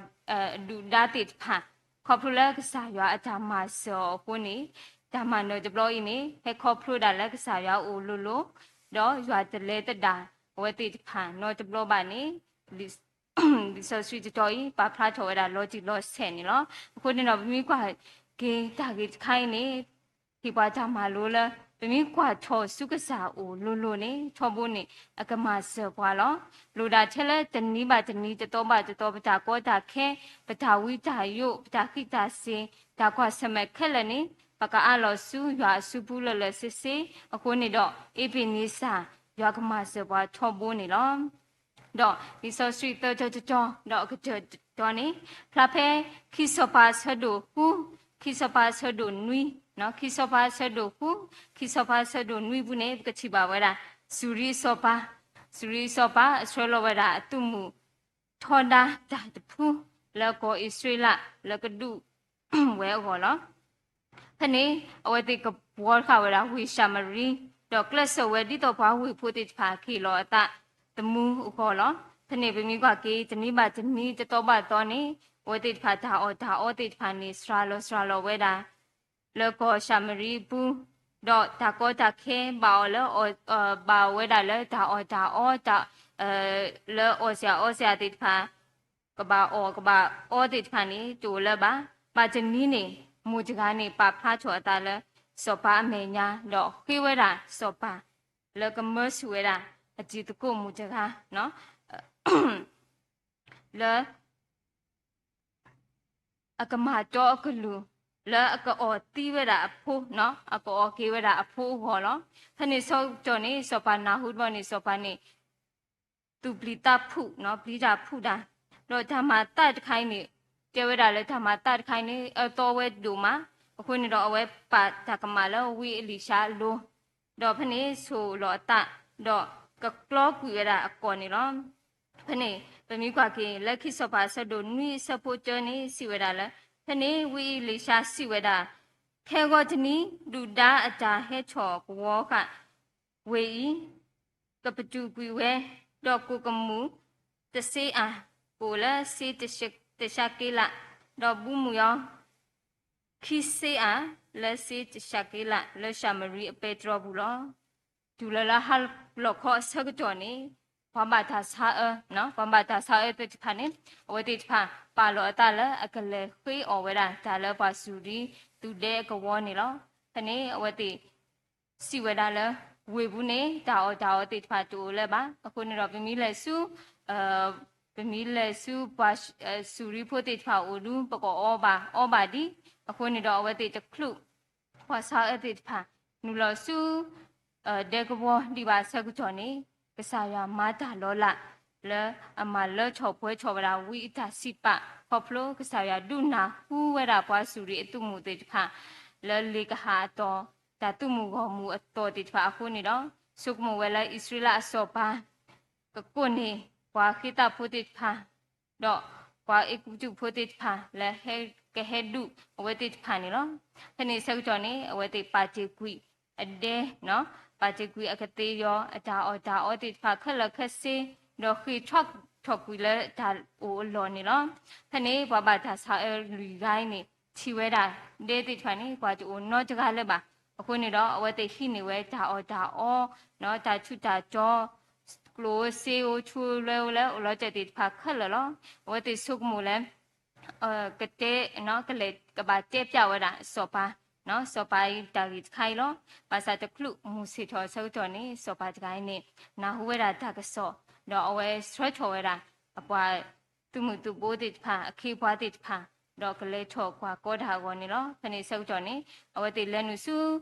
ဒုၣ်ဒါသ့ၣ်တဖၣ်, ခီဖျိလၢကစၢ်ယွၤအတၢ်မၤစၢၤအီၤအဃိန့ၣ် တၢ်မၤနၢၤတဘျီအံၤန့ၣ် ဟဲခီဖျိဒၣ်လၢကစၢ်ယွၤအအိၣ်လိၤလိၤ, ဒီးယွၤတလဲၤသဒၣ်အဝဲသ့ၣ်တဖၣ်နီတဘျီဘၣ်န့ၣ် လံာ်စီဆှံတတီၤအံၤ ပာ်ဖျါထီၣ်ဝဲဒၣ်လီၤတံၢ်လီၤဆဲးန့ၣ်လီၤ. အဃိန့ၣ်ဒီး ပမ့ၢ်ကွၢ်က့ၤတၢ်ဂ့ၢ်တခါအံၤန့ၣ် ဟ့ၣ်ပှၤတၢ်မၤလိလၢ ပမ့ၢ်ကွၢ်ထီၣ်ဆူကစၢ်အအိၣ်လိၤလိၤန့ၣ် ထီဘိန့ၣ် အကမၤစၢၤပှၤလီၤ. လိၣ်ဒၣ်ထဲလၢတနံၤဘၣ်တနံၤ တသီဘၣ်တသီ ပတၢ်ကီတၢ်ခဲ ပတၢ်ဝံတၢ်ယိး ပတၢ်ဃံးတၢ်စ့ၤ တၢ်ကွၢ်ဆၢၣ်မဲာ်ခဲလၢာ်န့ၣ် ပကအးလီၤဆူယွၤအစုပူၤလၢာ်လၢာ်ဆ့ဆ့, အဃိန့ၣ်ဒီး အ့ပ့ၤန့စၢ် ယွၤကမၤစၢၤပှၤထီဘိန့ၣ်လီၤ. ဒီးလံာ်စီဆှံသၢတီၤတတီၤ ဒီးအကတၢၢ်တတီၤန့ၣ် ဖျါဖဲခံစီၤပၤအဆၢဒိၣ်ဃု, ခံစီၤပၤအဆၢဒိၣ်နွံ, ခံစီၤပၤအဆၢဒိၣ်ဃု, ခံစီၤပၤအဆၢဒိၣ်နွံပူၤန့ၣ် ပကထံၣ်ဘၣ်ဝဲဒၣ် စူၤရံအစီၤပၤ, စူၤရံအစီၤပၤအဆှၢလီၤဝဲဒၣ်အသုးမုၢ်ထီဒါတၢ်တဖု လၢကီၢ်အံၣ်စရ့လးလၢကဒူးဝဲအဂီၢ်လီၤ. ဖဲန့ၣ် အဝဲသ့ၣ်ကဘှီဃာ်ဝဲဒၣ်ဝ့ၢ်ၡၤမရံ, ဒီးကျဲးစၢးဝဲဒ်သိးပှၤဝ့ၢ်ဖိသ့ၣ်တဖၣ်က့ၤလီၤအသးသမူအဂီၢ်လီၤ. ဖဲန့ၣ် ပမ့ၢ်ကွၢ်က့ၤ တနံၤဘၣ်တနံၤ တသီဘၣ်တသီန့ၣ် အဝဲသ့ၣ်တဖၣ်တၢ်အီၣ်တၢ်အီသ့ၣ်တဖၣ်န့ၣ် စှၤလီၤစှၤလီၤဝဲဒၣ် လၢကီၢ်ၡၤမရံအပူၤ, ဒီးတၢ်ကီတၢ်ခဲဘၣ်အီၤလၢ ဘၣ်ဝဲဒၣ်လၢတၢ်အီၣ်တၢ်အီ လၢအီၣ်စ့ၢ်အီစ့ၢ်သ့ၣ်တဖၣ် ကဘၣ်အီၣ်ကဘၣ်အီသ့ၣ်တဖၣ်န့ၣ် တအိၣ်လၢၤဘၣ်. ဘၣ်တနံၤန့ၣ် မိၢ်တဂၤန့ၣ် ပာ်ဖျါထီၣ်အသးလၢ စီၤပၤအမဲာ်ညါ ဒီးဃ့ဝဲဒၣ်စီၤပၤ လၢကမၢဆူၣ်ဝဲဒၣ် အတံၤသကိးမုၣ်တဂၤ လၢ အကမၤတီအကလုၢ် လၢအကအီၣ်သံဝဲဒၣ်အဖိ, အကအီၣ်က့ၤဝဲဒၣ်အဖိအဂီၢ်လီၤ. ဖဲန့ၣ်ဆၢကတီၢ်န့ၣ် စီၤပၤနၢ်ဟူတဘျီန့ၣ် စီၤပၤန့ၣ် သူၣ်ပျံၤသးဖုး, ပျံၤတၢ်ဖုးတၢ်, ဒီးတၢ်မၤသးတခါအံၤန့ၣ်, တဲဝဲဒၣ်လၢတၢ်မၤသးတခါအံၤန့ၣ် အၢသီဝဲဒိၣ်မး, အဃိန့ၣ်ဒီးအဝဲပာ်တၢ်ကမၣ်လၢဝံအ့လံၤၡါအလိၤ, ဒီးဖဲန့ၣ်ဆိၣ်လီၤအသး, ဒီးကကျီကွံာ်ဝဲဒၣ်အကီၢ်န့ၣ်လီၤ. ဖဲန့ၣ် ပမ့ၢ်ကွၢ်က့ၤ လၢခံစီၤပၤအဆၢဒိၣ်နွံအဆၢဖိတၢန့ၣ် စံးဝဲဒၣ်လၢ, ဖဲန့ၣ်ဝံအ့လံၤၡါစံးဝဲဒၣ်, ခဲဂီၤတနံၤ ဒုၣ်ဒါအတၢ်ဟဲထီၣ်ကဝီၤဃာ်ဝ့ၢ်အံၤ, ကပတုာ်ကွံာ်ဝဲ, ဒီးကိၣ်ကမူၣ်တစ့အၢ် ကအိၣ်လၢစ့တၡက့လး, ဒီးဘုမုၢ်အီၤခံစ့အၢ် လၢစ့တၡက့လး လၢၡၤမရံအပဲတြီပူၤလီၤ. တုၤလၢလၢဟါလီၤခီအဆၢကတီၢ်န့ၣ်, ပှၤဘၣ်တၢ်ဆါအၢ, ပှၤဘၣ်တၢ်ဆါအၢသ့ၣ်တဖၣ်န့ၣ် အဝဲသ့ၣ်တဖၣ်ပာ်လီၤအသးလၢအကလဲၤဃ့အီၣ်ဝဲဒၣ် တၢ်လၢပှၤစူၤရံသူဒဲအကဝီၤန့ၣ်လီၤ. ဖဲန့ၣ်အဝဲသ့ၣ်စံးဝဲဒၣ်လၢ ဝ့ၢ်ပူၤန့ၣ် တၢ်အီၣ်တၢ်အီသ့ၣ်တဖၣ်တအိၣ်လၢၤဘၣ်. အဃိန့ၣ်ဒီး ပမ့ၢ်လဲၤဆူ ပမ့ၢ်လဲၤဆူပှၤစူၤရံဖိသ့ၣ်တဖၣ်အအိၣ်ဒီး ပကအီဘၣ်အီဘၣ်ဒံး. အဃိန့ၣ်ဒီး အဝဲသ့ၣ်တချုး ပှၤဆါအၢသ့ၣ်တဖၣ် နုာ်လီၤဆူ ဒဲကဝီၤဒံးဘၣ်အဆၢကတီၢ်န့ၣ်, ကစၢ်ယွၤမၤတၢ်လီၤလး လၢအမၤလၢထီၣ်ပှဲၤထီၣ်ဝဲဒၣ်ဝံအတၢ်စံးပာ်ခီဖျိ ကစၢ်ယွၤဒုးနၢ်ဟူဝဲဒၣ်ပှၤစူၤရံအသုးမုၢ်သ့ၣ်တဖၣ် လၢလ့ကဟၣ်အတီၢ်, တၢ်သုးမုၢ်ဂီၢ်မုၢ်အတီၢ်သ့ၣ်တဖၣ်အဃိန့ၣ်ဒီး, ဆိကမိၣ်ဝဲလၢအံၣ်စရ့လးအစီၤပၤ ကကိးန့ၢ် ပှၤဃ့သးဖိသ့ၣ်တဖၣ် ဒီးပှၤအဲၤကူပတူးဖိသ့ၣ်တဖၣ် လၢကဟဲဒုးအဝဲသ့ၣ်တဖၣ်န့ၣ်လီၤ. ဖဲန့ၣ်အဆၢကတီၢ်န့ၣ် အဝဲသ့ၣ်ပာ်တ့ၢ်ကွံာ်အဒဲ, ပာ်တ့ၢ်ကွံာ်အကသ့ယီၤ အတၢ်အီၣ်တၢ်အီသ့ၣ်တဖၣ်ခဲလၢာ်ခဲဆ့, ဒီးဃ့ၢ်ထီၣ်ထီၣ်ကွံာ်လၢတၢ်အိၣ်အလီၢ်န့ၣ်လီၤ. ဖဲန့ၣ်ပှၤဘၣ်တၢ်ဆါအၢလွံၢ်ဂၤအံၤန့ၣ် ထံၣ်ဝဲဒၣ်ဒဲသ့ၣ်တဖၣ်န့ၣ် ပှၤတအိၣ်နီတဂၤလၢၤဘၣ်. အဃိန့ၣ်ဒီး အဝဲသ့ၣ်ဟံးန့ၢ်ဝဲတၢ်အီၣ်တၢ်အီ, တၢ်ဆူးတၢ်တီၤ, ကျိၣ်ဧိၤစ့ဧိၤ ထူဧိၤလွဲဧိၤလၢအိၣ်လီၤတံၢ်သ့ၣ်တဖၣ်ခဲလၢာ်လီၤ. အဝဲသ့ၣ်ဆိကမိၣ်လၢ ကတဲ, ကလဲၤကဘၣ်တဲပျးဝဲဒၣ်စီၤပၤ, စီၤပၤအံၤတၢ်ဂ့ၢ်တခါအံၤလီၤ. ဘၣ်ဆၣ်တချုးမုၢ်ဆ့ၣ်ထီၣ်အဆၢကတီၢ်န့ၣ် စီၤပၤတဂၤအံၤန့ၣ် နၢ်ဟူဝဲဒၣ်တၢ်ကစီၣ်, ဒီးအဝဲဆှၢထီၣ်ဝဲဒၣ် အပှၤသုးမုၢ်သုးဘိသ့ၣ်တဖၣ် အခ့အပှၤသ့ၣ်တဖၣ်, ဒီးကလဲၤထီၣ်ကွၢ်ကီတၢ်အဂီၢ်န့ၣ်လီၤ. ဖဲန့ၣ်အဆၢကတီၢ်န့ၣ် အဝဲသ့ၣ်လဲၤနုာ်ဆူ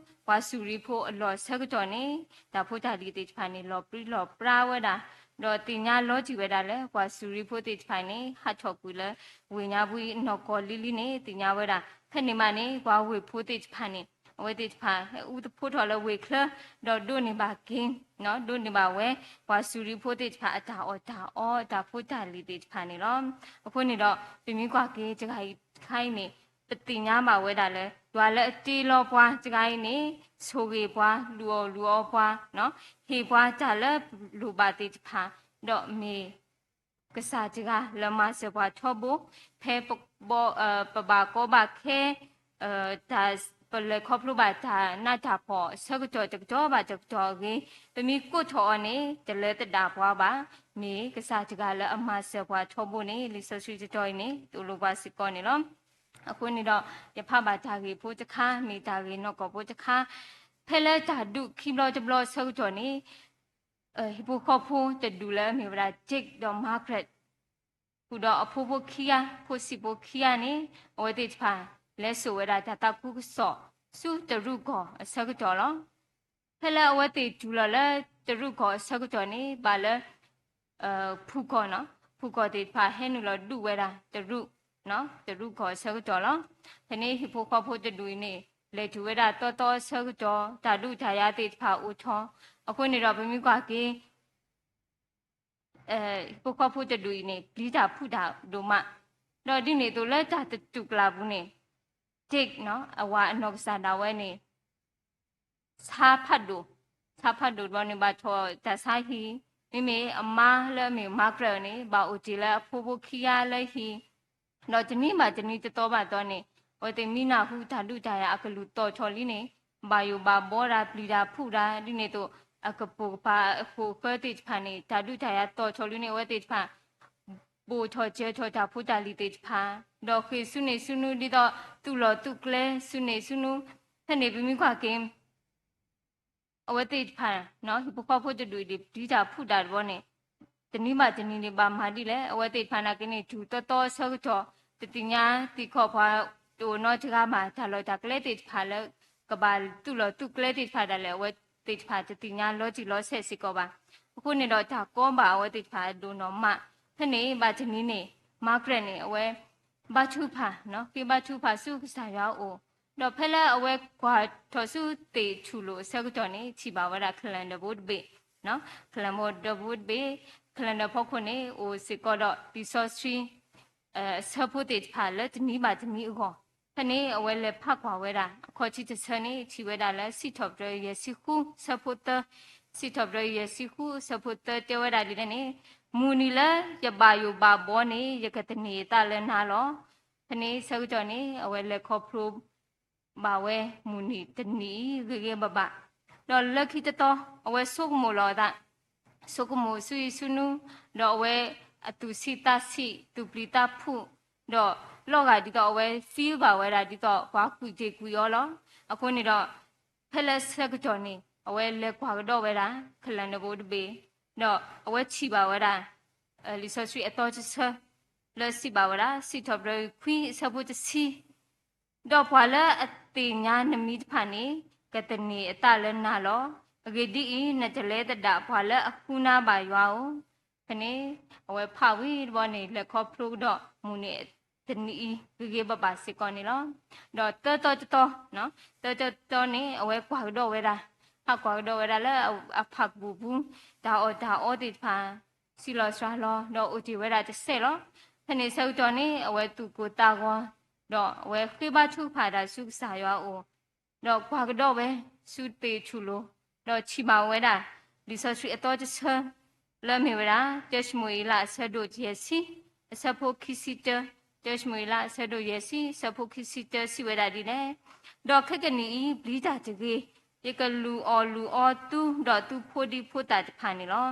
ပှၤစူၤရံဖိအလီၢ်အဆၢကတီၢ်န့ၣ် တၢ်ဖိတၢ်လံၤသ့ၣ်တဖၣ်န့ၣ် လီၤပြံလီၤပြါဝဲဒၣ်, ဒီးသ့ၣ်ညါလီၤတံၢ်ဝဲဒၣ်လၢ ပှၤစူၤရံဖိသ့ၣ်တဖၣ်န့ၣ် ဟးထီၣ်ကွံာ်လၢ ဝ့ၢ်ညါပူၤအံၤနီၢ်ကီၢ်လံၤလံၤန့ၣ် သ့ၣ်ညါဝဲဒၣ်. ဖဲန့ၣ်မးန့ၣ် ပှၤဝ့ၢ်ဖိသ့ၣ်တဖၣ်န့ၣ် အဝဲသ့ၣ်တဖၣ် ဟဲအူသဖှိထီၣ်လၢဝ့ၢ်ချၢ, ဒီးဒိးန့ၢ်ဘၣ်က့ၤ, ဒိးန့ၢ်ဘၣ်ဝဲ ပှၤစူၤရံဖိသ့ၣ်တဖၣ် အတၢ်အီၣ်တၢ်အီ အတၢ်ဖိတၢ်လံၤသ့ၣ်တဖၣ်န့ၣ်လီၤ. အဃိန့ၣ်ဒီး ပမ့ၢ်ကွၢ်က့ၤတဂၤအံၤတခါအံၤန့ၣ် ပသ့ၣ်ညါဘၣ်ဝဲဒၣ်လၢ ယွၤလၢအတ့လီၤပှၤတဂၤအံၤန့ၣ် ဆိၣ်ဂ့ၤပှၤ ဒုးအီၣ်လုၢ်အီပှၤ, ဟ့ၣ်ပှၤတၢ်လၢလိၣ်ဘၣ်သ့ၣ်တဖၣ်, ဒီးမ့ၢ် ကစၢ်တဂၤလၢမၤစၢၤပှၤထီဘိ, ဖဲ ပဘၣ်ကီဘၣ်ခဲ, တၢ် ပလဲၤခီဖျိဘၣ်တၢ်နးတၢ်ဖှီၣ်အဆၢကတီၢ်တကတီၢ်ဘၣ်တကတီၢ်အဂ့ၢ်, ပမ့ၢ်ကိးထီၣ်အီၤန့ၣ် တလၢသဒၣ်ပှၤဘၣ်, မ့ၢ်ကစၢ်တဂၤလၢအမၤစၢၤပှၤထီဘိန့ၣ် လံာ်စီဆှံတတီၤအံၤန့ၣ် သိၣ်လိပှၤစ့ၢ်ကီးန့ၣ်လီၤ. အဃိန့ၣ်ဒီး ယဖးဘၣ်တၢ်ဂ့ၢ်ဖိတခါ မ့ၢ်တၢ်ဂ့ၢ်နီၢ်ကီၢ်ဖိတခါ, ဖဲလၢတၢ်ဒုးခံဘျီတဘျီအဆၢကတီၢ်န့ၣ် ဟံၣ်ဖိဃီဖိတဒူၣ်လၢအမ့ၢ်ဝဲဒၣ် Dick ဒီး Margaret ဃုာ်ဒီးအဖိဖိခံဂၤ, ဖိဆံးဖိခံဂၤန့ၣ် အဝဲသ့ၣ်တဖၣ် လဲၤစိာ်ဝဲဒၣ်တၢ်သးခုကစီၣ်ဆူတရူးကီၢ်အဆၢကတီၢ်လီၤ. ဖဲလၢအဝဲသ့ၣ်တုၤလီၤလၢတရူးကီၢ်အဆၢကတီၢ်န့ၣ် ဘၣ်လၢ ဖုၣ်ကီၢ်, ဖုၣ်ကီၢ်သ့ၣ်တဖၣ်ဟဲနုာ်လီၤဒုးဝဲဒၣ်တရူး, တရူးကီၢ်အဆၢကတီၢ်လီၤ. ဖဲန့ၣ်ဟံၣ်ဖိဃီဖိတဒူၣ်အံၤန့ၣ် လဲၤတုၤဝဲဒၣ်သီသီအဆၢကတီၢ် တၢ်ဒုးတၢ်ယၤသ့ၣ်တဖၣ်အိၣ်ထီၣ်, အဃိန့ၣ်ဒီးပမ့ၢ်ကွၢ်က့ၤ ဟံၣ်ဖိဃီဖိတဒူၣ်အံၤန့ၣ် ပျံၤတၢ်ဖုးတၢ်ဒိၣ်မး, ဒီးဒ်န့ၣ်အသိးလၢတၢ်သတူၢ်ကလာ်ပူၤန့ၣ် Dick အဝၤအနီၢ်ကစၢ်ဒၣ်ဝဲန့ၣ် ဆါဖးဒိၣ်, ဆါဖးဒိၣ်တဘျီန့ၣ် ဘၣ်ထီၣ်တၢ်ဆါဟံၣ်, မ့မ့ၢ်အမါလၢအမ့ၢ် Margaret န့ၣ် ဘၣ်အိၣ်တ့ၢ်လၢအဖိဖိခံဂၤလၢဟံၣ်, ဒီးတနံၤဘၣ်တနံၤတသီဘၣ်သီန့ၣ် အဝဲသ့ၣ်မံနၢ်ဟူတၢ်ဒုးတၢ်ယၤအကလုၢ်သီၣ်ထီၣ်လံန့ၣ် ဘၣ်ယိၣ်ဘၣ်ဘီတၢ် ပျံၤတၢ်ဖုးတၢ် ဒ်န့ၣ်အသိး အကပိာ်ကပၤအဃိာ်ဃၢသ့ၣ်တဖၣ်န့ၣ် တၢ်ဒုးတၢ်ယၤသီၣ်ထီၣ်လံန့ၣ် အဝဲသ့ၣ်တဖၣ် ပိာ်ထီၣ်စၢၤထီၣ်တၢ်ဖိတၢ်လံၤသ့ၣ်တဖၣ်, ဒီးဃ့ၢ်ဆူန့ၣ်ဆူနူ ဒ်သိးသူၣ်လီၤသူၣ်ကျဲဆူန့ၣ်ဆူနူ, ဖဲန့ၣ်ပမ့ၢ်ကွၢ်က့ၤ အဝဲသ့ၣ်တဖၣ် ဟံၣ်ဖိဃီဖိတဒူၣ်အံၤန့ၣ် ပျံၤတၢ်ဖုးတၢ်တဘျီန့ၣ် တနံၤဘၣ်တနံၤန့ၣ် ဘၣ်မၤဒ်လဲၣ်, အဝဲသ့ၣ်တဖၣ်နာ်က့န့ၣ် တုၤသီသီအဆၢကတီၢ် တသ့ၣ်ညါသ့ၣ်ခီၣ်ပှၤ တအိၣ်နီတဂၤဘၣ် တၢ်လီၢ်တၢ်ကျဲသ့ၣ်တဖၣ်လၢ ကဘၣ်သူၣ်လီၤသူၣ်ကျဲသ့ၣ်တဖၣ်ဒၣ်လဲာ် အဝဲသ့ၣ်တဖၣ်တသ့ၣ်ညါလီၤတံၢ်လီၤဆဲးစ့ၢ်ကီးဘၣ်. အဃိန့ၣ်ဒီး တၢ်ကီဘၣ်အဝဲသ့ၣ်တဖၣ်အဒိၣ်နီၢ်မး. ဖဲန့ၣ် ဘၣ်တနံၤန့ၣ် Margaret န့ၣ် အဝဲ ဘါထုကဖၣ်, ဃ့ဘါထုကဖၣ်ဆူကစၢ်ယွၤအအိၣ်, ဒီးဖဲလၢအဝဲကွၢ်ထီၣ်ဆူသ့ၣ်ထူၣ်လိာ်အဆၢကတီၢ်န့ၣ် ထံၣ်ဘၣ်ဝဲဒၣ် calendar ဖိတဘ့ၣ်, calendar ဖိခိၣ်န့ၣ် အိၣ်စ့ၢ်ကီးဒီးလံာ်စီဆှံ အဆၢဖိသ့ၣ်တဖၣ်လၢတနံၤဘၣ်တနံၤအဂီၢ်. ဖဲန့ၣ် အဝဲလဲၤဖးကွၢ်ဝဲဒၣ် အခီၣ်ထံးတဆၢန့ၣ် ထံၣ်ဝဲဒၣ်လၢစံးထီၣ်ပတြၢၤယဲၢ်ဆံဃု အဆၢဖိသၢ, စံးထီၣ်ပတြၢၤယဲၢ်ဆံဃု အဆၢဖိသၢ တဲဝဲဒၣ်ဒ်လဲၣ်န့ၣ်, မုၢ်နံၤလၢယဘၣ်ယိၣ်ဘၣ်ဘှီန့ၣ် ယကသန့ၤအသးလၢနၤလီၤ. ဖဲန့ၣ်ဆၢကတီၢ်န့ၣ် အဝဲလဲၤခီဖျိ ဘၣ်ဝဲမုၢ်နံၤတနံၤအံၤ ဂ့ၤဂ့ၤဘၣ်ဘၣ်, ဒီးလၢခံတတီၤ အဝဲဆိကမိၣ်လီၤအသး, ဆိကမိၣ်ဆူယံၤဆူနူ, ဒီးအဝဲအသူၣ်ဆံးသးဆံး သူၣ်ပျံၤသးဖုး, ဒီးလီၤဂာ်ဒ်သိးအဝဲ feel ဘၣ်ဝဲဒၣ်ဒ်သိးပှၤကွံာ်တ့ၢ်ကွံာ်အီၤလီၤ. အဃိန့ၣ်ဒီး ဖဲလၢဆၢကတီၢ်န့ၣ် အဝဲလဲၤကွၢ်ကဒီးဝဲဒၣ် calendar ဖိတဘ့ၣ်, ဒီးအဝဲထံၣ်ဘၣ်ဝဲဒၣ် လံာ်စီဆှံအသီတဆၢ လၢစံးဘၣ်ဝဲဒၣ် စံးထီၣ်ပတြၢၤခွံ အဆၢဖိတဆံ ဒီးပှၤလၢအသ့ၣ်ညါနမံၤတဖၣ်န့ၣ် ကသန့ၤအသးလၢနၤလီၤ. အဂ့ၢ်ဒ်အံၤ, နတလဲၤသဒၣ်ပှၤလၢအဃုနါဘၣ်ယွၤဧိၤ. ဖဲန့ၣ် အဝဲဖးဝံၤတဘျီန့ၣ် လဲၤခီဖျိကဒီးမုၢ်နံၤတနံၤအံၤ ဂ့ၤဂ့ၤဘၣ်ဘၣ်စ့ၢ်ကီးန့ၣ်လီၤ. ဒီးသၢသီတသီ, သၢသီတသီန့ၣ် အဝဲကွၢ်ကဒီးဝဲဒၣ်, ဟးကွၢ်ကဒီးဝဲဒၣ်လၢအဖးကပူၤပူၤ တၢ်အီၣ်တၢ်အီသ့ၣ်တဖၣ် စံးလီၤစှၤလီၤ ဒီးအိၣ်တ့ၢ်ဝဲဒၣ်တစဲးလီၤ. ဖဲန့ၣ်ဆၢကတီၢ်န့ၣ် အဝဲသူၣ်ကိၢ်သးဂီၤ, ဒီးအဝဲဃ့ဘါထုကဖၣ်တၢ်ဆူကစၢ်ယွၤအအိၣ်, ဒီးကွၢ်ကဒီးဝဲဆူသ့ၣ်ထူၣ်လိၤ, ဒီးထံၣ်ဘၣ်ဝဲဒၣ် လံာ်စီဆှံအသီတဆၢ လၢအမ့ၢ်ဝဲဒၣ် တၢၡမူၤအ့လးအဆၢဒိၣ်ယဲၢ်ဆံ အဆၢဖိခံဆံတၢ, တၢၡမူၤအ့လးအဆၢဒိၣ်ယဲၢ်ဆံ အဆၢဖိခံဆံတၢ စံးဝဲဒၣ်ဒ်လဲၣ်, ဒီးခဲကနံၣ်အံၤ ပျံၤတၢ်တဂ့ၤ, ယကလူၤအီၣ်လူၤအီသု ဒီးသုဖိဒံဖိသၣ်တဖၣ်န့ၣ်လီၤ.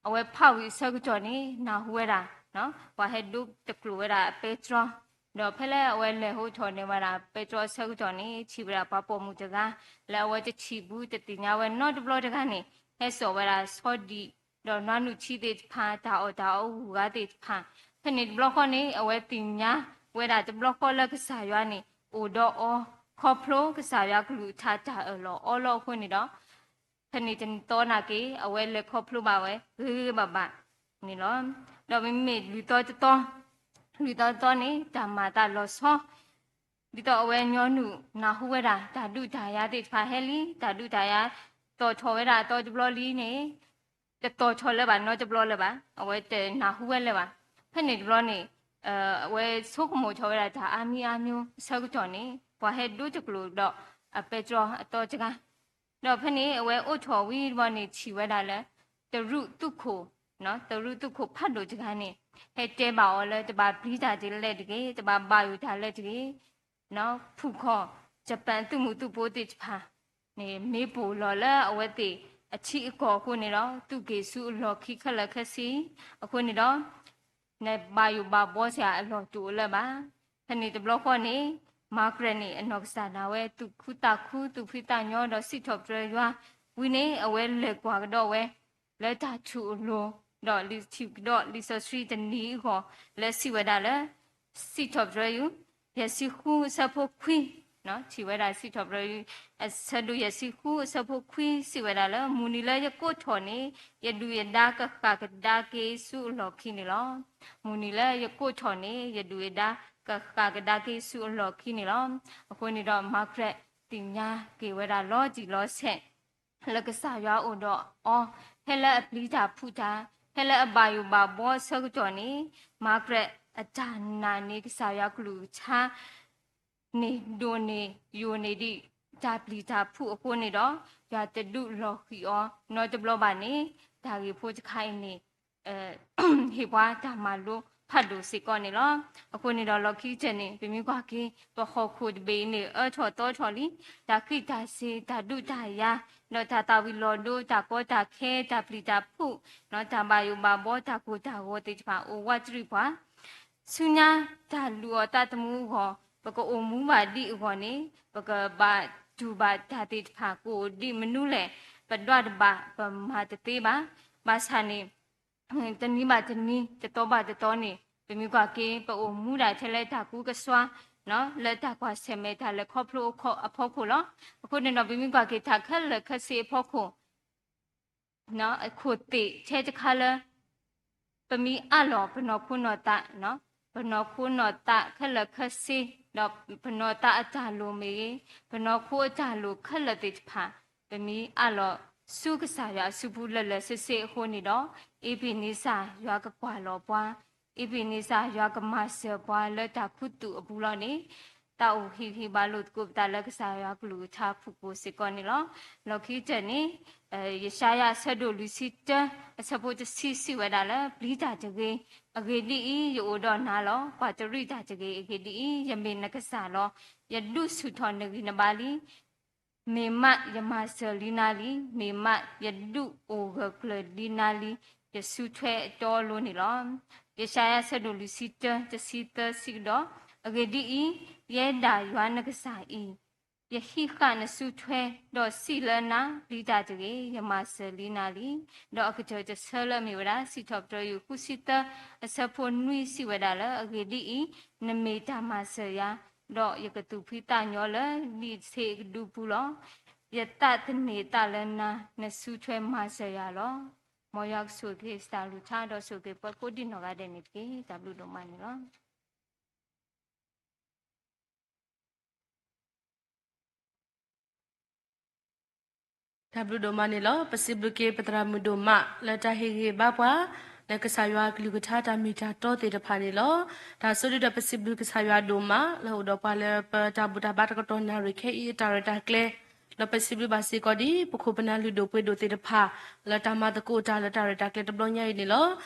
အဝဲဖးဝံၤအဆၢကတီၢ်န့ၣ် နၢ်ဟူဝဲဒၣ် ပှၤဟဲဒိတကျိာ်ဝဲဒၣ်အပဲတြီ, ဒီးဖဲလၢအဝဲလဲၤဟိထီၣ်န့ၢ်ဝဲဒၣ်ပဲတြီအဆၢကတီၢ်န့ၣ် ထံၣ်ဝဲဒၣ်ပှၤပိာ်မုၣ်တဂၤ လၢအဝဲတထံၣ်ဘူးတသ့ၣ်ညါဝဲနီတဘျီတဂၤန့ၣ် ဟဲစိာ်ဝဲဒၣ်ဆီဒံၣ် ဒီးနါနုၢ်ထံသ့ၣ်တဖၣ် တၢ်အီၣ်တၢ်အီအဂုၤအဂၤသ့ၣ်တဖၣ်, ဖဲန့ၣ်တဘျီဃီန့ၣ် အဝဲသ့ၣ်ညါဝဲဒၣ်တဘျီဃီလၢကစၢ်ယွၤန့ၣ် အိၣ်ဒီးအီၤ ခီဖျိကစၢ်ယွၤကလုၢ်ကထါတၢ်အၢၣ်လီၤအီလီၤအဃိန့ၣ်ဒီး ဖဲန့ၣ်တနံၤသီနာ်က့ အဝဲလဲၤခီဖျိဘၣ်ဝဲ ဂ့ၤဂ့ၤဘၣ်ဘၣ်န့ၣ်လီၤ. ဒီးမ့မ့ၢ်လွံၢ်သီတသီ, လွံၢ်သီတသီန့ၣ် တၢ်မၤသးလီၤဆီ ဒ်သိးအဝဲညီနုၢ်နၢ်ဟူဝဲဒၣ် တၢ်ဒုးတၢ်ယၤသ့ၣ်တဖၣ်ဟဲလံ, တၢ်ဒုးတၢ်ယၤ သီၣ်ထီၣ်ဝဲဒၣ်အသီတဘျီလံန့ၣ် တသီၣ်ထီၣ်လၢၤဘၣ်နီတဘျီလၢၤဘၣ်, အဝဲတနၢ်ဟူဝဲလၢၤဘၣ်. ဖဲန့ၣ်တဘျီန့ၣ် အဝဲဆိကမိၣ်ထီၣ်ဝဲဒၣ်တၢ်အါမံၤအါမံၤအဆၢကတီၢ်န့ၣ် ပှၤဟဲဒိတကျိာ်ဒီးအပဲတြီအသီတဂၤ, ဒီးဖဲန့ၣ်အဝဲအိးထီၣ်ဝံၤတဘျီန့ၣ် ထံၣ်ဝဲဒၣ်လၢ တရူးသူခိၣ်, တရူးသူခိၣ်ဖးဒိၣ်တဂၤန့ၣ် ဟဲတဲဘၣ်အီၤလၢတဘၣ်ပျံၤတၢ်ဒ်လဲၣ်တဂ့ၤ, တဘၣ်ဘၣ်ယိၣ်တၢ်လၢတဂ့ၤ, ဖုၣ်ခီၣ် ယပၣ်သုးမုၢ်သုးဖိသ့ၣ်တဖၣ်န့ၣ် မ့ၢ်ပိာ်လီၤလၢအဝဲသ့ၣ်အထံအကီၢ်အဃိန့ၣ်ဒီး သုးက့ၤဆူအလီၢ်ခံခဲလၢာ်ခဲဆ့, အဃိန့ၣ်ဒီး နဘၣ်ယိၣ်ဘၣ်ဘှီစ့ၢ်အလီၢ်တအိၣ်လၢၤဘၣ်. ဖဲန့ၣ်တဘျီဃီန့ၣ် Margaret န့ၣ် အနီၢ်ကစၢ်ဒၣ်ဝဲ သူၣ်ခုသးခု သူၣ်ဖှံသးညီဒီးစံးထီၣ်ပတြၢၤယွၤဝံၤန့ၣ် အဝဲလဲၤကွၢ်ကဒီးဝဲ လၢတၢ်ထူၣ်အလိၤ ဒီးလံာ်ထံၣ်ကဒီးလံာ်စီဆှံတနံၤအဂီၢ် လၢစံးဝဲဒၣ်လၢ စံးထီၣ်ပတြၢၤယွၤ ယဲၢ်ဆံဃုအဆၢဖိခွံ, ထံၣ်ဝဲဒၣ်စံးထီၣ်ပတြၢၤယွၤ အဆၢဒိၣ်ယဲၢ်ဆံဃုအဆၢဖိခွံ စံးဝဲဒၣ်လၢ မုၢ်နံၤလၢယကိးထီၣ်န့ၣ် ယဒုၣ်ယဒါကဃၣ်ကဒါက့ၤဆူအလီၢ်ခံန့ၣ်လီၤ. မုၢ်နံၤလၢယကိးထီၣ်န့ၣ် ယဒုၣ်ယဒါကဃၣ်ကဒါက့ၤဆူအလီၢ်ခံန့ၣ်လီၤ. အဃိန့ၣ်ဒီး Margaret သ့ၣ်ညါက့ၤဝဲဒၣ်လီၤတံၢ်လီၤဆဲး လၢကစၢ်ယွၤအိၣ်ဒီးအီၤ, ဖဲလၢအပျံၤတၢ်ဖုးတၢ်, ဖဲလၢအဘၣ်ယိၣ်ဘၣ်ဘှီအဆၢကတီၢ်န့ၣ် Margaret အတၢ်နာ်န့ၢ်ကစၢ်ယွၤကလုၢ်ကထါ န့ၣ်ဒိၣ်န့ၢ်ယိာ်န့ၢ်ဒံးတၢ်ပျံၤတၢ်ဖုးအဃိန့ၣ်ဒီး ယွၤတဒုးလီၤဃံၤအီၤနီတဘျီဘၣ်န့ၣ် တၢ်ဂ့ၢ်ဖိတခါအံၤန့ၣ် ဟ့ၣ်ပှၤတၢ်မၤလိဖးဒိၣ်စ့ၢ်ကီးန့ၣ်လီၤ. အဃိန့ၣ်ဒီးလီၢ်ခံကတၢၢ်န့ၣ် ပမ့ၢ်ကွၢ်က့ၤ ပဟီၣ်ခိၣ်တဘ့ၣ်အံၤန့ၣ် အၢထီၣ်သီထီၣ်လံ တၢ်ဃံးတၢ်စ့ၤ တၢ်ဒုးတၢ်ယၤ ဒီးတၢ်သၣ်ဝံၤလီၤဒိ တၢ်ကီတၢ်ခဲ တၢ်ပျံၤတၢ်ဖုး တၢ်ဘၣ်ယိၣ်ဘၣ်ဘှီ တၢ်ကိၢ်တၢ်ဂီၤသ့ၣ်တဖၣ် အိၣ်ဝးတရံးပှၤ ဆူညါတၢ်လုၢ်အီၣ်သးသမူအဂီၢ် ပကအိၣ်မူဘၣ်ဒံးအဂီၢ်န့ၣ် ပကဘၣ်တူၢ်ဘၣ်တၢ်သ့ၣ်တဖၣ် ကအိၣ်ဒံးမနုၤလဲၣ် ပဒွးတဘၣ် ပမၤတသ့ဘၣ်. ဘၣ်ဆၣ်န့ၣ် တနံၤဘၣ်တနံၤ တသီဘၣ်တသီန့ၣ် ပမ့ၢ်ကွၢ်က့ၤ ပအိၣ်မူဒၣ်ထဲလၢတၢ်ကူတၢ်ကစွါ လၢတၢ်ကွၢ်ဆၢၣ်မဲာ်တၢ်လဲၤခီဖျိအဖီခိၣ်လီၤ. အဃိန့ၣ်ဒီး ပမ့ၢ်ကွၢ်က့ၤတၢ်ခဲလၢာ်ခဲဆ့အဖီခိၣ် အခိၣ်သ့ၣ်ထဲတခါလၢ ပမ့ၢ်အးလီၤပနီၢ်ခိနီၢ်သး, ပနီၢ်ခိနီၢ်သးခဲလၢာ်ခဲဆ့, ဒီးပနီၢ်သးအတၢ်လိၣ်မ့ၢ်ဂ့ၤ, ပနီၢ်ခိအတၢ်လိၣ်ခဲလၢာ်သ့ၣ်တဖၣ် ပမ့ၢ်အးလီၤဆူကစၢ်ယွၤအစုပူၤလၢာ်လၢာ်ဆ့ဆ့အဃိန့ၣ်ဒီး, အ့ဘ့ၣ်နံစၢ်ယွၤကကွၢ်လီၤပှၤ, အ့ဘ့ၣ်နံစၢ်ယွၤကမၤစၢၤပှၤ လၢတၢ်ခူသူၣ်အပူၤလီၤန့ၣ်, သးအိၣ်ဟ့ၣ်ဂံၢ်ဟ့ၣ်ဘါလိာ်သကိးပသးလၢကစၢ်ယွၤကလုၢ်ကထါဖုၣ်ကိာ်စ့ၢ်ကီးန့ၣ်လီၤ. လီၢ်ခံကတၢၢ်န့ၣ်, ယၡါယၤအဆၢဒိၣ်လွံၢ်ဆံတၢ အဆၢဖိတဆံစံးဝဲဒၣ်လၢ ပျံၤတၢ်တဂ့ၤ, အဂ့ၢ်ဒ်အံၤ, ယအိၣ်ဒီးနၤလီၤ. ကွၢ်တရံးတၢ်တဂ့ၤ, အဂ့ၢ်ဒ်အံၤ, ယမ့ၢ်နကစၢ်လီၤ. ယဒုးဆူၣ်ထီၣ်နဂံၢ်နဘါလံ. မ့ၢ်မးယမၤစၢၤလံနၤလံ, မ့ၢ်မးယဒုးအိၣ်ဂၢၢ်ကျၢၤလံနၤလံ, ယစုထွဲအတီအလိၤန့ၣ်လီၤ. ယၡါယၤအဆၢဒိၣ်လွံၢ်ဆံတၢ တဆံသၢစံးကဒီး, အဂ့ၢ်ဒ်အံၤ, ယဲဒၣ်ယွၤနကစၢ်အံၤ, ယဟံးဃာ်နစုထွဲ, ဒီးစံးလၢနၤ, ပျံၤတၢ်တဂ့ၤ, ယမၤစၢၤလံနၤလံ. ဒီးအကတၢၢ်တဆၢလၢအမ့ၢ်ဝဲဒၣ် စံးထီၣ်ပတြၢၤယိၤ ဃုဆံသၢ အဆၢဖိနွံစံးဝဲဒၣ်လၢ အဂ့ၢ်ဒ်အံၤ, နမ့ၢ်တၢ်မၤစၢၤယၤ, ဒီးယကသူၣ်ဖှံသးညီလၢလံာ်ဆ့ကဒုပူၤလီၤ. ယသးသန့ၤသးလၢနၤ, နစုထွဲမၤစၢၤယၤလီၤ. မ်ယွၤကဆိၣ်ဂ့ၤက့ၤစတၢ်ကလုၢ်ကထါ ဒီးဆိၣ်ဂ့ၤက့ၤပှၤကိးဒံနီၢ်ဂၤဒဲးန့ၣ်တက့ၢ်. တၢ်ဘျုးဒိၣ်မးန့ၣ်လီၤ. တၢ်ဘျုးဒိၣ်မးန့ၣ်လီၤ. ပစံးဘျုးက့ၤပသရၣ်မုၣ်ဒိၣ်မး လၢတၢ်ဟ့ၣ်ဂံၢ်ဘါပှၤ လၢကစၢ်ယွၤကလုၢ်ကထါတၢ်မ့ၢ်တၢ်တီသ့ၣ်တဖၣ်န့ၣ်လီၤ. တၢ်ဆိဒုဒီးပစံးဘျုးကစၢ်ယွၤဒိၣ်မး လၢအအိၣ်ဒီးပှၤလၢပတၢ်ဘူၣ်တၢ်ဘါတကတီၢ်နၣ်ရံၣ်ခဲအံၤအတၢ်ရဲၣ်တၢ်ကျဲၤ, ဒီးပစံးဘျုးဘၣ်စ့ၢ်ကီးဒ် ပခိၣ်ပနၢ်လုၢ်ဒိၣ်ပှ့ၤဒိၣ်သ့ၣ်တဖၣ် လၢတၢ်မၤသကိးတၢ်လၢတၢ်ရဲၣ်တၢ်ကျဲၤတဘျီညါအံၤန့ၣ်လီၤ.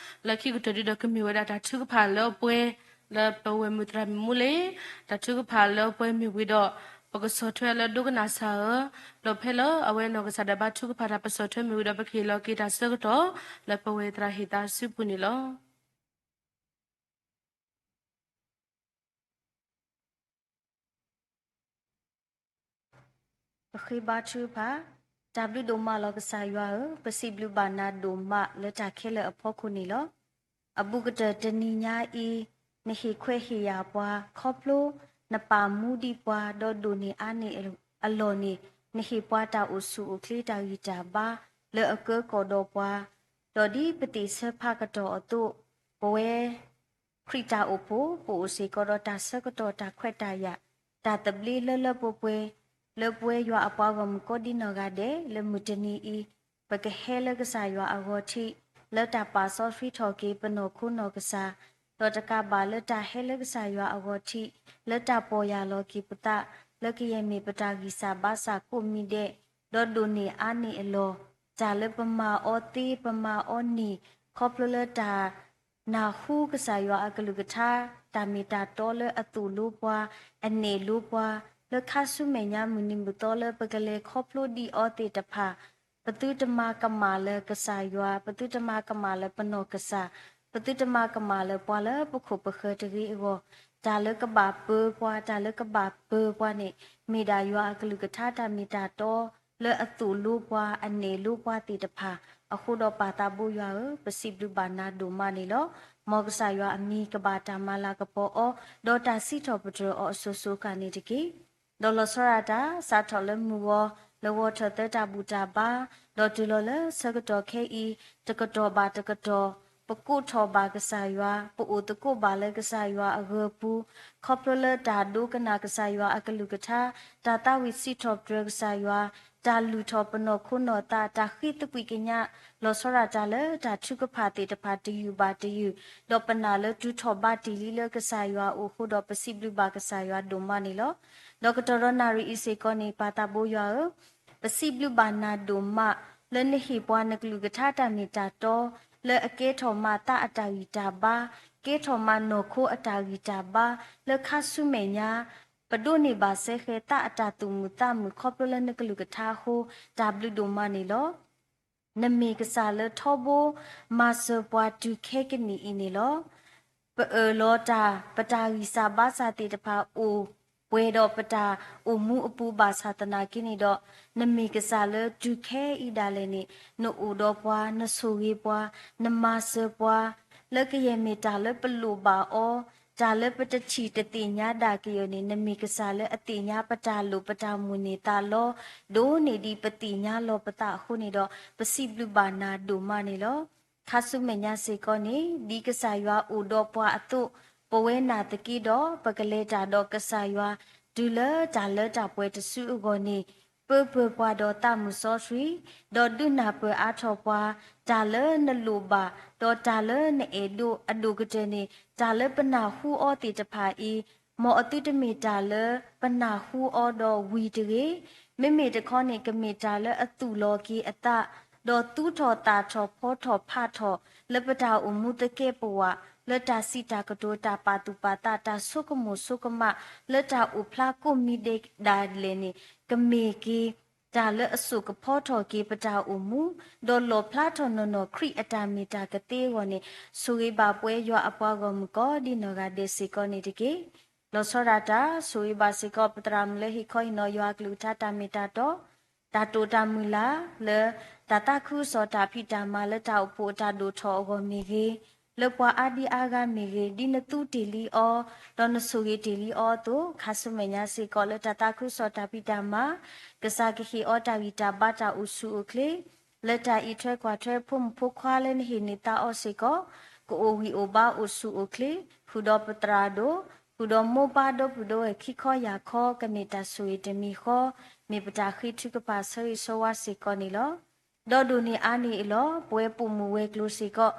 လၢခံကတၢၢ်ဒုဒီးကမ့ၢ်ဝဲဒၣ်တၢ်ထုကဖၣ်လၢပှဲၤ လၢပဝဲၢ်မုၢ်သရၣ်မုၣ်မူလ့ၤ, တၢ်ထုကဖၣ်လၢပှဲၤမ့ၢ်ဝံၤဒီး ပကဆီၣ်ထွဲလၢဒိကနၣ်စၢ်ဧၢ, ဒီးဖဲလၢအဝဲနီၢ်ကစၢ်ဒၣ်ဘါထုကဖၣ်တၢ်ပဆီၣ်ထွဲမ့ၢ်ဝံၤဒီး ပကဟ့ၣ်လီၤက့ၤတၢ်ဆၢကတီၢ် လၢပဝဲၢ်သရၣ်ဟ့ၣ်သးစုပူၤန့ၣ်လီၤ. ပဃ့ဘါထုကဖၣ်, တၢ်ဘျုးဒိၣ်မးလီၤကစၢ်ယွၤဧၢ, ပစံးဘျုးဘၣ်နၤဒိၣ်မးလၢတၢ်ခဲလၢာ်အဖီခိၣ်န့ၣ်လီၤ. အဘူးကတၢၢ်တနံၤညါအံၤ, နဟ့ၣ်ခွဲးဟ့ၣ်ယာ်ပှၤ ခီဖျိနပာ်မူဒံးပှၤ ဒီးဒိၣ်န့ၢ်အါန့ၢ်အလီၢ်န့ၣ်, နဟ့ၣ်ပှၤတၢ်အိၣ်ဆူၣ်အိၣ်ချ့တၢ်ဂံၢ်တၢ်ဘါ လၢအကၢကီၢ်ဒီးပှၤ, ဒီးဒ်ပသ့ၣ်ဆၢဖးကတီၢ်အသိး, ပဝဲ ခရံာ်တၢ်အိၣ်ဖှိၣ် ပအိၣ်စ့ၢ်ကီးဒီးတၢ်ဆၢကတီၢ်တၢ်ခွဲးတၢ်ယာ်, တၢ်သဘျ့လၢလၢပှဲၤပှဲၤ, လၢပဝဲယွၤအပှၤဂီၢ်မုၢ်ကိးဒံနီၢ်ဂၤဒဲး လၢမုၢ်တနံၤအံၤ, ပကဟဲလၢကစၢ်ယွၤအဂီၤထံး, လၢတၢ်ပာ်စီဆှံထီၣ်က့ၤပနီၢ်ခိနီၢ်ကစၢ်, ဒီးတကးဘၣ်လၢတၢ်ဟဲလၢကစၢ်ယွၤအဂီၤထံး, လၢတၢ်ပီၢ်ယၢ်လီၤက့ၤပသး, လၢကယဲၢ်မ့ၢ်ပတၢ်ဂံၢ်စၢ်ဘါစၢ်ကိးမံၤဒဲး, ဒီးဒိၣ်န့ၢ်အါန့ၢ်အလီၢ်, တၢ်လၢပမၤအီၤသ့ပမၤအီၤန့ၢ်, ခီဖျိလၢတၢ် နၢ်ဟူကစၢ်ယွၤအကလုၢ်ကထါ, တၢ်မ့ၢ်တၢ်တီလၢအသိၣ်လိပှၤ, အနဲၣ်လိပှၤ, လၢခါဆူမဲာ်ညါမုၢ်နံၤမုၢ်သီလၢပကလဲၤခီဖျိဒံးအီၤသ့ၣ်တဖၣ်, ပသုတမၤကမၣ်လၢကစၢ်ယွၤ, ပသုတမၤကမၣ်လၢပနီၢ်ကစၢ်, ပသုတမၤကမၣ်လၢပှၤလၢပခိၣ်ပဃၢၤတဂ့ၤအဂီၢ်, တၢ်လၢကဘၣ်ပၢၤပှၤ, တၢ်လၢကဘၣ်ပၢၤပှၤန့ၣ်, မ့ၢ်ဒၣ်ယွၤအကလုၢ်ကထါတၢ်မ့ၢ်တၢ်တီ လၢအသိၣ်လိပှၤ, အနဲၣ်လိပှၤသ့ၣ်တဖၣ်, အဃိဒီးပၢ်သးဘိယွၤဧၢ, ပစံးဘျုးဘၣ်နၤဒိၣ်မးန့ၣ်လီၤ. မ်ကစၢ်ယွၤအမံၤကဘၣ်တၢ်မၤလၤကပီၤအီၤ, ဒီးတၢ်စံးထီၣ်ပတြၢၤအီၤအစိၤစိၤအဃၣ်န့ၣ်တက့ၢ်. ဒီးလီၤဆီဒၣ်တၢ် စးထီၣ်လၢမုၢ်ဂီၤ, လၢဂီၤထီၣ်သၢတၢ်ဘူၣ်တၢ်ဘါ, ဒီးတုၤလီၤလၢဆၢကတီၢ်ခဲအံၤ, တကတီၢ်ဘၣ်တကတီၢ်, ပကိးထီၣ်ဘၣ်ကစၢ်ယွၤ, ပအိၣ်သကိးဘၣ်လၢကစၢ်ယွၤအဂၢၤပူၤ, ခီဖျိလၢတၢ်ဒိကနၣ်ကစၢ်ယွၤအကလုၢ်ကထါ, တၢ်သးဝံၣ်စံးထီၣ်ပတြၢၤကစၢ်ယွၤ, တၢ်လုၢ်ထီၣ်ပနီၢ်ခိနီၢ်သး, တၢ်ဃ့သကွံာ်ကညး, လီၤဆီဒၣ်တၢ်လၢတၢ်ထုကဖၣ်သ့ၣ်တဖၣ်တယုၢ်ဘၣ်တယုၢ်, ဒီးပနာ်လၢတုၤထီၣ်ဘးတ့ၢ်လံလၢကစၢ်ယွၤအအိၣ်အဃိဒီး ပစံးဘျုးဘၣ်ကစၢ်ယွၤဒိၣ်မးန့ၣ်လီၤ. ဒီးကတီၢ်ဒီးနၣ်ရံၣ်အံၤစ့ၢ်ကီးန့ၣ် ပၢ်သးဘိယွၤဧၢ, ပစံးဘျုးဘၣ်နၤဒိၣ်မး လၢနဟ့ၣ်ပှၤနကလုၢ်ကထါတၢ်မ့ၢ်တၢ်တီ, လၢအကဲထီၣ်မးသးအတၢ်ဂံၢ်တၢ်ဘါ, ကဲထီၣ်မးနီၢ်ခိအတၢ်ဂံၢ်တၢ်ဘါ, လၢခါဆူမဲာ်ညါ ပဒိးန့ၢ်ဘၣ်စဲဃဲၤသးအတၢ်သူၣ်မုာ်သးမုာ်ခီဖျိလၢနကလုၢ်ကထါအဃိ, တၢ်ဘျုးဒိၣ်မးန့ၣ်လီၤ. နမ့ၢ်ကစၢ်လၢထီဘိ မၤစၢၤပှၤတုၤခဲကနံၣ်အံၤန့ၣ်လီၤ. ပအၢၣ်လီၤတၢ် ပတၢ်ဂံၢ်စၢ်ဘါစၢ်သ့ၣ်တဖၣ်အိၣ်ပှဲၤဒီးပတၢ်အိၣ်မူအပူၤဘၣ်ဆၣ်သနာ်က့န့ၣ်ဒီး, နမ့ၢ်ကစၢ်လၢတုၤခဲအံၤဒၣ်လဲာ်န့ၣ် နအိၣ်ဒီးပှၤ, နဆိၣ်ဂ့ၤပှၤ, နမၤစၢၤပှၤ, လၢကယဲၢ်မ့ၢ်တၢ်လၢပလိၣ်ဘၣ်အီၤ, တၢ်လၢပတထံၣ်တသ့ၣ်ညါဒၣ်က့ၤအီၤန့ၣ် နမ့ၢ်ကစၢ်လၢအသ့ၣ်ညါပတၢ်လိၣ်ပတၢ်မိၣ်န့ၢ်သးလီၤ. ဒိၣ်န့ၢ်ဒံးပသ့ၣ်ညါလီၤပသးအဃိန့ၣ်ဒီး ပစံးဘျုးဘၣ်နၤဒိၣ်မးန့ၣ်လီၤ. ခါဆူမဲာ်ညါစ့ၢ်ကီးန့ၣ် ဒ်ကစၢ်ယွၤအိၣ်ဒီးပှၤအသိး, ပဝဲနာ်သက့ဒီး ပကလဲၤတၢ်ဒီးကစၢ်ယွၤ တုၤလၢတၢ်လၢတၢ်ပှဲၤတစုအဂီၢ်န့ၣ်, ပၢပၢၤပှၤဒီးသးမုၢ်စီဆှံ, ဒီးဒုးနၢ်ပၢၢ်အါထီၣ်ပှၤ တၢ်လၢနလိၣ်ဘၣ်, ဒီးတၢ်လၢနအဲၣ်ဒိးအဒိၣ်ကတၢၢ်န့ၣ် တၢ်လၢပနၢ်ဟူအီၤသ့ၣ်တဖၣ်အံၤ, မ်အသုတမ့ၢ်တၢ်လၢပနၢ်ဟူအီၤဒီးဝံၤတဂ့ၤ, မ့မ့ၢ်တခီန့ၣ် ကမ့ၢ်တၢ်လၢအသူၣ်လီၤက့ၤအသး, ဒီးသူထီၣ်သၣ်ထီၣ်ဖီထီၣ်ဖးထီၣ် လၢပတၢ်အိၣ်မူသကဲးပဝး, လၢတၢ်စံးတၢ်ကတိၤ တၢ်ပာ်သူၣ်ပာ်သး တၢ်ဆိကမိၣ်ဆိကမး လၢတၢ်အိၣ်ဖျါကိးမံၤဒဲးဒၣ်လဲာ်န့ၣ် ကမ့ၢ်က့ၤ တၢ်လၢအစိာ်ကဖီထီၣ်က့ၤပတၢ်အိၣ်မူ, ဒီးလီၣ်ဖျါထီၣ်နီၢ်နီၢ်ခရံာ်အတၢ်မ့ၢ်တၢ်ကသ့အဂီၢ်န့ၣ်, ဆိၣ်ဂ့ၤဘၣ်ပဝဲယွၤအပှၤဂီၢ်မုၢ်ကိးဒ်နီၢ်ဂၤဒဲးစ့ၢ်ကီးန့ၣ်တက့ၢ်. လီၤဆီဒၣ်တၢ် ဆိၣ်ဂ့ၤဘၣ်စ့ၢ်ကီး ပသရၣ်မုၣ်လၢဟ့ၣ်ခီဟ့ၣ်နီၤယွၤအကလုၢ်ကထါတၢ်မ့ၢ်တၢ်တီ, တၢ်တိာ်တၢ်မုၢ်လၢ် လၢတၢ်သးခုကစီၣ်တၢ်ဖံးတၢ်မၤလၢတၢ်အိၣ်ဖှိၣ်အတၢ်ဒိၣ်ထီၣ်အဂီၢ်မ့ၢ်ဂ့ၤ, လၢပှၤအါဒံအါဂၤမ့ၢ်ဂ့ၤ, ဒ်နသူတ့ၢ်လံအီၤ, ဒီးနဆိၣ်ဂ့ၤတ့ၢ်လံအီၤအသိး, ခါဆူမဲာ်ညါစ့ၢ်ကီးလၢတၢ်သးခုကစီၣ်တၢ်ဖံးတၢ်မၤ, ကစၢ်ကဟ့ၣ်အီၤတၢ်ဂံၢ်တၢ်ဘါတၢ်အိၣ်ဆူၣ်အိၣ်ချ့ လၢတၢ်အံးထွဲကွၢ်ထွဲဖိမုၣ်ဖိခွါလၢနဟ့ၣ်န့ၢ်သးအီၤစ့ၢ်ကီး, ကအိၣ်ဂံၢ်အိၣ်ဘါအိၣ်ဆူၣ်အိၣ်ချ့, ဃုာ်ဒီးပသရၣ်ဒိၣ်, ဃုာ်ဒီးမိၢ်ပၢ်ဒီပုၢ်ဒီဝဲၢ်ခံခီယၢ်ခီ ကမ့ၢ်တၢ်ဆိၣ်ဂ့ၤတမံၤဃီ, မ့ၢ်ပတၢ်ဃ့ထုကဖၣ်ဆၢဂ့ၤဆၢဝါစ့ၢ်ကီးန့ၣ်လီၤ. ဒီးဒိၣ်န့ၢ်အါန့ၢ်အလီၢ် ပဝဲပိာ်မုၣ်ဝဲၤကျိၤစ့ၢ်ကီး,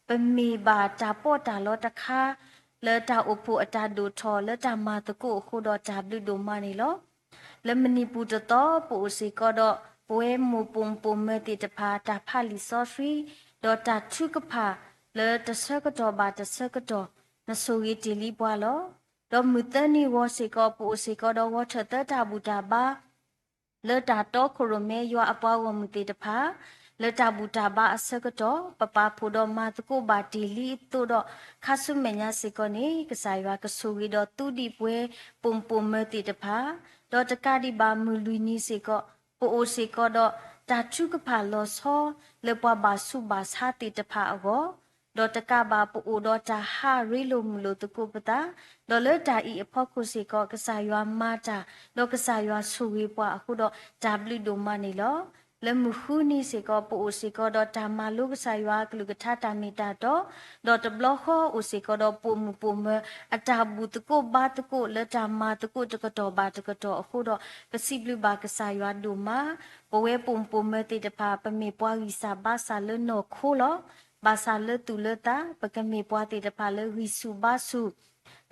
ပမ့ၢ်ဘၣ်တၢ်ပီးတၢ်လီတခါ လၢတၢ်အိၣ်ဖှိၣ်အတၢ်ဒိၣ်ထီၣ်လၢတၢ်မၤသကိးအဃိဒီးတၢ်ဘျုးဒိၣ်မးန့ၣ်လီၤ. လၢမနံၤပူၤတသီ ပအိၣ်စ့ၢ်ကီးဒီး ပဝဲမိၢ်ပိာ်မုၣ်ပိာ်မၢၤသ့ၣ်တဖၣ် တၢ်ဖးလံာ်စီဆှံ ဒီးတၢ်ထုကဖၣ်လၢတဆၢကတီၢ်ဘၣ်တဆၢကတီၢ် နဆိၣ်ဂ့ၤတ့ၢ်လံပှၤလီၤ. ဒီးမုၢ်သၢနံၤဂီၤစ့ၢ်ကီး ပအိၣ်စ့ၢ်ကီးဒီးဂီၤထၢၣ်သၢတၢ်ဘူၣ်တၢ်ဘါ လၢတၢ်တီခိၣ်ရိၣ်မဲယွၤအပှၤဂီၢ်မုၢ်သ့ၣ်တဖၣ် လၢတၢ်ဘူၣ်တၢ်ဘါအဆၢကတီၢ် ပပာ်ဖှိၣ်ဒီးမၤသကိးဘၣ်တ့ၢ်လံအသိးဒီး ခါဆူမဲာ်ညါစ့ၢ်ကီးန့ၣ် ကစၢ်ယွၤကဆိၣ်ဂ့ၤဒီးသူဒံးပဝဲပိာ်မုၣ်ပိာ်မၢၤသ့ၣ်တဖၣ်, ဒီးတကးဒံးဘၣ်မုၢ်လွံၢ်နံၤစ့ၢ်ကီး ပအိၣ်စ့ၢ်ကီးဒီးတၢ်ထုကဖၣ်လီၤဆီ လၢပှၤဘၣ်ဆူးဘၣ်ဆါသ့ၣ်တဖၣ်အဂီၢ် ဒီးတကးဘၣ်ပအိၣ်ဒီးတၢ်ဟးရ့လိာ်မုာ်လိာ်သကိးပသး, ဒီးလၢတၢ်အံၤအဖီခိၣ်စ့ၢ်ကီး ကစၢ်ယွၤမၤတၢ် ဒီးကစၢ်ယွၤဆိၣ်ဂ့ၤပှၤအဃိဒီးတၢ်ဘျုးဒိၣ်မးန့ၣ်လီၤ. လၢမုၢ်ဃုနံၤစ့ၢ်ကီး ပအိၣ်စ့ၢ်ကီးဒီးတၢ်မၤလိကစၢ်ယွၤအကလုၢ်ကထါတၢ်မ့ၢ်တၢ်တီ, ဒီးတဘျီဃီအိၣ်စ့ၢ်ကီးဒီးပိာ်မုၣ်ပိာ်မၢၤ အတၢ်ဘူၣ်သကိးဘါသကိးလၢတၢ်မၤသကိးတကတီၢ်ဘၣ်တကတီၢ်အဃိဒီး ပစံးဘျုးဘၣ်ကစၢ်ယွၤဒိၣ်မး, ပဝဲပိာ်မုၣ်ပိာ်မၢၤသ့ၣ်တဖၣ် ပမ့ၢ်ပှၤဂံၢ်စၢ်ဘါစၢ်လၢနီၢ်ခိလီၤ. ဘၣ်ဆၣ်လၢသူၣ်လၢသး ပကမ့ၢ်ပှၤသ့ၣ်တဖၣ်လၢဂံၢ်ဆူၣ်ဘါဆူၣ်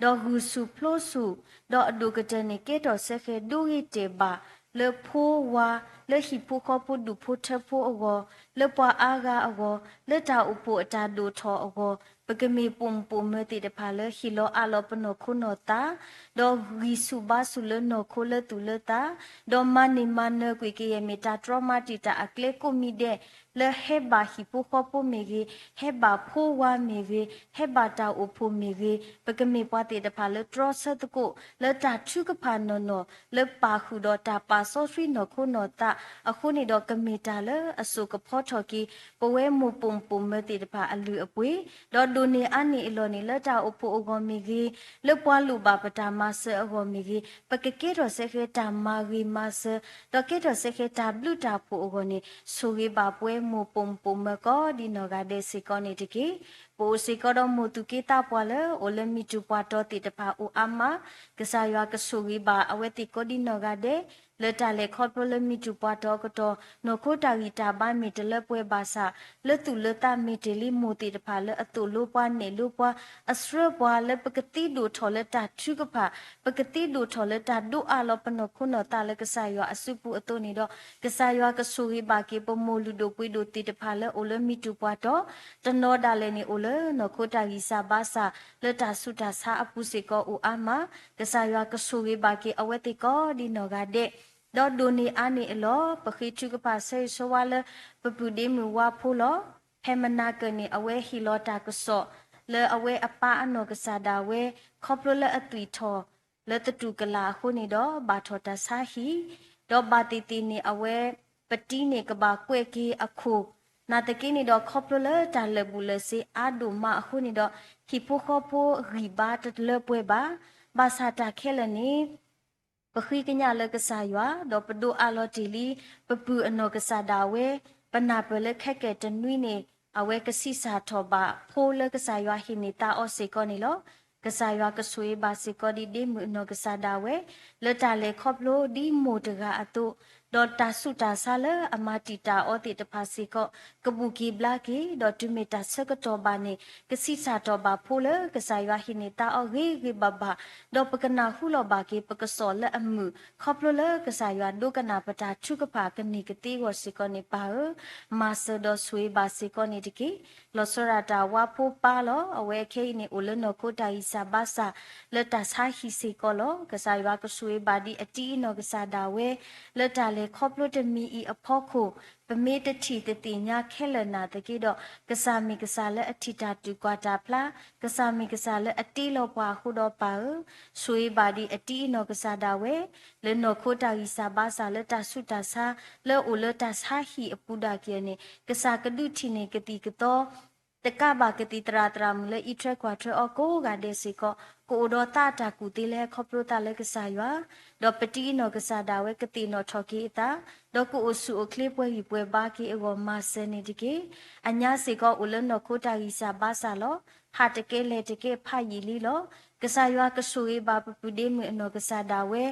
ဒီးဂုာ်ဆူၣ်ဖျိဆူၣ်, ဒီးအဒိၣ်ကတၢၢ်န့ၣ် ကဲထီၣ်စဲဃဲၤဒိဂ့ၤတဲာ်ဘၣ် လၢဖိဝါ, လၢဟံၣ်ဖိဃီဖိဒူၣ်ဖိထၢဖိအဂီၢ်, လၢပှၤအါဂၤအဂီၢ်, လၢတၢ်အိၣ်ဖှိၣ်အတၢ်ဒိၣ်ထီၣ်အဂီၢ်, ပကမ့ၢ်ပိာ်မုၣ်ပိာ်မၢၤသ့ၣ်တဖၣ်လၢဟ့ၣ်လီၤအးလီၤပနီၢ်ခိနီၢ်သး ဒီးဂံၢ်ဆူၣ်ဘါဆူၣ်လၢနီၢ်ခိလၢသူၣ်လၢသး, ဒီးမၤန့ၢ်မၤနၢၤကွံာ်ကယဲၢ်မ့ၢ်တၢ်တြီမၤတံာ်တာ်အကျဲကိးမံၤဒဲး လၢဟဲဘၣ်ဟံၣ်ဖိဃီဖိမ့ၢ်ဂ့ၤ, ဟဲဘၣ်ဖိဝါမ့ၢ်ဂ့ၤ, ဟဲဘၣ်တၢ်အိၣ်ဖှိၣ်မ့ၢ်ဂ့ၤ, ပကမ့ၢ်ပှၤသ့ၣ်တဖၣ်လၢတြီဆၢသကိး လၢတၢ်ထုကဖၣ်နီၢ်နီၢ် လၢပာ်ဃုာ်ဒီးတၢ်ပာ်စီဆှံနီၢ်ခိနီၢ်သးအဃိန့ၣ်ဒီး ကမ့ၢ်တၢ်လၢအစိာ်ကဖီထီၣ်က့ၤ ပဝဲမိၢ်ပိာ်မုၣ်ပိာ်မၢၤသ့ၣ်တဖၣ်အလုၢ်အပှ့ၤ, ဒီးဒိၣ်န့ၢ်အါန့ၢ်အလီၢ်န့ၣ် လၢတၢ်အိၣ်ဖှိၣ်အဂီၢ်မ့ၢ်ဂ့ၤ, လၢပှၤလိၣ်ဘၣ်ပတၢ်မၤစၢၤအဂီၢ်မ့ၢ်ဂ့ၤ, ပကကဲထီၣ်စဲဃဲၤတၢ်မၤဂ့ၤမၤစၢၤ, ဒီးကဲထီၣ်စဲဃဲၤတၢ်ဘျုးတၢ်ဖှိၣ်အဂီၢ်န့ၣ် ဆိၣ်ဂ့ၤဘၣ်ပဝဲမိၢ်ပိာ်မုၣ်ပိာ်မၢၤကိးဒ်နီၢ်ဂၤဒဲးစ့ၢ်ကီးန့ၣ်တက့ၢ်. ပအိၣ်စ့ၢ်ကီးဒီးမိၢ်သူၣ်က့သးပှၢ်လၢ အိၣ်လၢမံၤတူၢ်ပှၤတီၤသ့ၣ်တဖၣ်အိၣ်အါမး, ကစၢ်ယွၤကဆိၣ်ဂ့ၤဘၣ်အဝဲသ့ၣ်ကိးဒ်နီၢ်ဂၤဒဲး လၢတၢ်လဲၤခီဖျိလၢမံၤတူၢ်ပှၤတီၤအကတီၢ် နီၢ်ခိတၢ်ဂံၢ်တၢ်ဘါမ့ၢ်တလၢပှဲၤဘၣ်ဆၣ် လၢသူၣ်လၢသးမ့ၢ်တ့ၢ်လံမိၢ်သ့ၣ်တဖၣ်လၢအသိၣ်လိပှၤနဲၣ်လိပှၤ အဆှၢပှၤလၢပကသံဒိၣ်ထီၣ်လၢတၢ်ထုကဖၣ် ပကသံဒိၣ်ထီၣ်လၢတၢ်ဒိးအးလီၤပနီၢ်ခိနီၢ်သးလၢကစၢ်ယွၤအစုပူၤအသိးန့ၣ်ဒီး ကစၢ်ယွၤကဆိၣ်ဂ့ၤဘၣ်က့ၤပမိၢ်လုၢ်ဒိၣ်ပှ့ၤဒိၣ်သ့ၣ်တဖၣ်လၢအိၣ်လၢမံၤတူၢ်ပှၤတီၤ တနီၤဒၣ်လဲာ်န့ၣ်အိၣ်လၢနီၢ်ခိတၢ်ဂံၢ်စၢ်ဘါစၢ် လၢတၢ်ဆူးတၢ်ဆါအပူၤစ့ၢ်ကီးအိၣ်အါမး, ကစၢ်ယွၤကဆိၣ်ဂ့ၤဘၣ်က့ၤအဝဲသ့ၣ်ကိးဒ်နီၢ်ဂၤဒဲး ဒီးဒိၣ်န့ၢ်အါန့ၢ်အလီၢ် ပဃ့ထုကဖၣ်ဆၢဂ့ၤဆၢဝါလၢ ပပုၢ်ဒ့မုၣ်ဝါဖိလီၤ. ဖဲမနၤကၢၢ်န့ၣ် အဝဲဟ့ၣ်လီၤတၢ်ကစီၣ် လၢအဝဲအပၢ်အနီၢ်ကစၢ်ဒၣ်ဝဲ ခီဖျိလၢအသွံၣ်ထီၣ် လၢသတူၢ်ကလာ်အဃိန့ၣ်ဒီး ဘၣ်ထီၣ်တၢ်ဆါဟံၣ်, ဒီးဘၣ်သ့ၣ်သ့ၣ်န့ၣ် အဝဲ ပတံၤန့ၣ်ကဘၣ်ကွဲးက့ၤအခိၣ် နာ်သက့န့ၣ်ဒီး ခီဖျိလၢတၢ်လၢာ်ဘူၣ်လၢာ်စ့အါဒိၣ်မးအဃိန့ၣ်ဒီး ဟံၣ်ဖိဃီဖိဂံၢ်ဘါတလၢပှဲၤဘၣ်. ဘၣ်ဆၣ်တၢ်ခဲလၢာ်န့ၣ် ပဃ့ကညးလၢကစၢ်ယွၤ, ဒီးပဒိးအးလီၤတ့ၢ်လံ ပပုၢ်အနီၢ်ကစၢ်ဒၣ်ဝဲ, ပနၢ်ပၢၢ်လၢခဲကနွံန့ၣ် အဝဲကဆံးစၢ်ထီၣ်ဘၣ်ဖိလၢကစၢ်ယွၤဟ့ၣ်န့ၢ်သါအီၤစ့ၢ်ကီးန့ၣ်လီၤ. ကစၢ်ယွၤကဆိၣ်ဂ့ၤဘၣ်စ့ၢ်ကီးဒ်ဒ့မုၣ်အနီၢ်ကစၢ်ဒၣ်ဝဲ လၢတၢ်လဲၤခီဖျိဒ်မိၢ်တဂၤအသိး, ဒီးတၢ်ဆူးတၢ်ဆါလၢအမၤတံာ်တာ်အီၤသ့ၣ်တဖၣ်စ့ၢ်ကီး ကဘူၣ်က့ၤဘျါက့ၤ, ဒီးတုၤမ့ၢ်တၢ်ဆၢကတီၢ်ဘၣ်န့ၣ် ကဆံးစၢ်ထီၣ်ဘၣ်ဖိလၢကစၢ်ယွၤဟ့ၣ်န့ၢ်သါအီၤဂ့ၤဂ့ၤဘၣ်ဘၣ်, ဒီးပကနၢ်ဟူလီၤဘၣ်က့ၤ ပကစီၣ်လၢအမုာ် ခီဖျိလၢကစၢ်ယွၤဒိကနၣ်ပတၢ်ထုကဖၣ်ကန့ၢ်ကသ့အဂီၢ်စ့ၢ်ကီးန့ၣ် ပၢ်ဧၢ, မၤစၢၤဒီးဆိၣ်ဂ့ၤဘၣ်စ့ၢ်ကီးန့ၣ်တက့ၢ်. လီၤဆီဒၣ်တၢ်ဝါဖိပၢ်လီၤ. အဝဲခဲအံၤန့ၣ် အိၣ်လၢနီၢ်ခိတၢ်ဂံၢ်စၢ်ဘါစၢ် လၢတၢ်ဆါဟံၣ်စ့ၢ်ကီးလီၤ. ကစၢ်ယွၤကဆိၣ်ဂ့ၤဘၣ်ဒ်အတံအနီၢ်ကစၢ်ဒၣ်ဝဲ လၢတၢ်လဲၤခီဖျိတမံၤအံၤအဖီခိၣ် ပမ့ၢ်တထံၣ်တသ့ၣ်ညါခဲလၢာ်နာ်သက့ဒီး ကစၢ်မ့ၢ်ကစၢ်လၢအထံၣ်တၢ်တူၢ်ကွၢ်တၢ်ဖျါ, ကစၢ်မ့ၢ်ကစၢ်လၢအတ့လီၤပှၤအဃိဒီးပၢ်ဧၢ, ဆိၣ်ဂ့ၤဘၣ်ဒ်အတံအနီၢ်ကစၢ်ဒၣ်ဝဲ လၢနီၢ်ခိတၢ်ဂံၢ်စၢ်ဘါစၢ်လၢတၢ်ဆူးတၢ်ဆါ လၢအိၣ်လၢတၢ်ဆါဟံၣ်အပူၤဒၣ်က့ၤန့ၣ် ကစၢ်ကဒုးထံၣ်န့ၢ်ကသံၣ်ကသီ တကးဘၣ်ကသံၣ်သရၣ်သရၣ်မုၣ်လၢအံးထွဲကွၢ်ထွဲအီၤကိးဂၤဒဲးစ့ၢ်ကီး ကအိၣ်ဒီးသးအတၢ်ကူၣ်သ့လၢဟဲခီဖျိသးလၢကစၢ်ယွၤ, ဒီးပတံအနီၢ်ကစၢ်ဒၣ်ဝဲကသ့ၣ်နီၣ်ထီၣ်က့ၤအသး, ဒီးကအိၣ်ဆူၣ်အိၣ်ချ့ပှဲၤဂံၢ်ပှဲၤဘါက့ၤအဂီၢ်မၤစၢၤန့ၣ်တက့ၢ်. အညါစ့ၢ်ကီးအိၣ်လၢနီၢ်ခိတၢ်ဂံၢ်စၢ်ဘါစၢ်လီၤ. ဟးတကဲလဲၤတကဲဖးယံာ်လံလီၤ. ကစၢ်ယွၤကဆိၣ်ဂ့ၤဘၣ်ပပုၢ်ဒ့မုၣ်အနီၢ်ကစၢ်ဒၣ်ဝဲ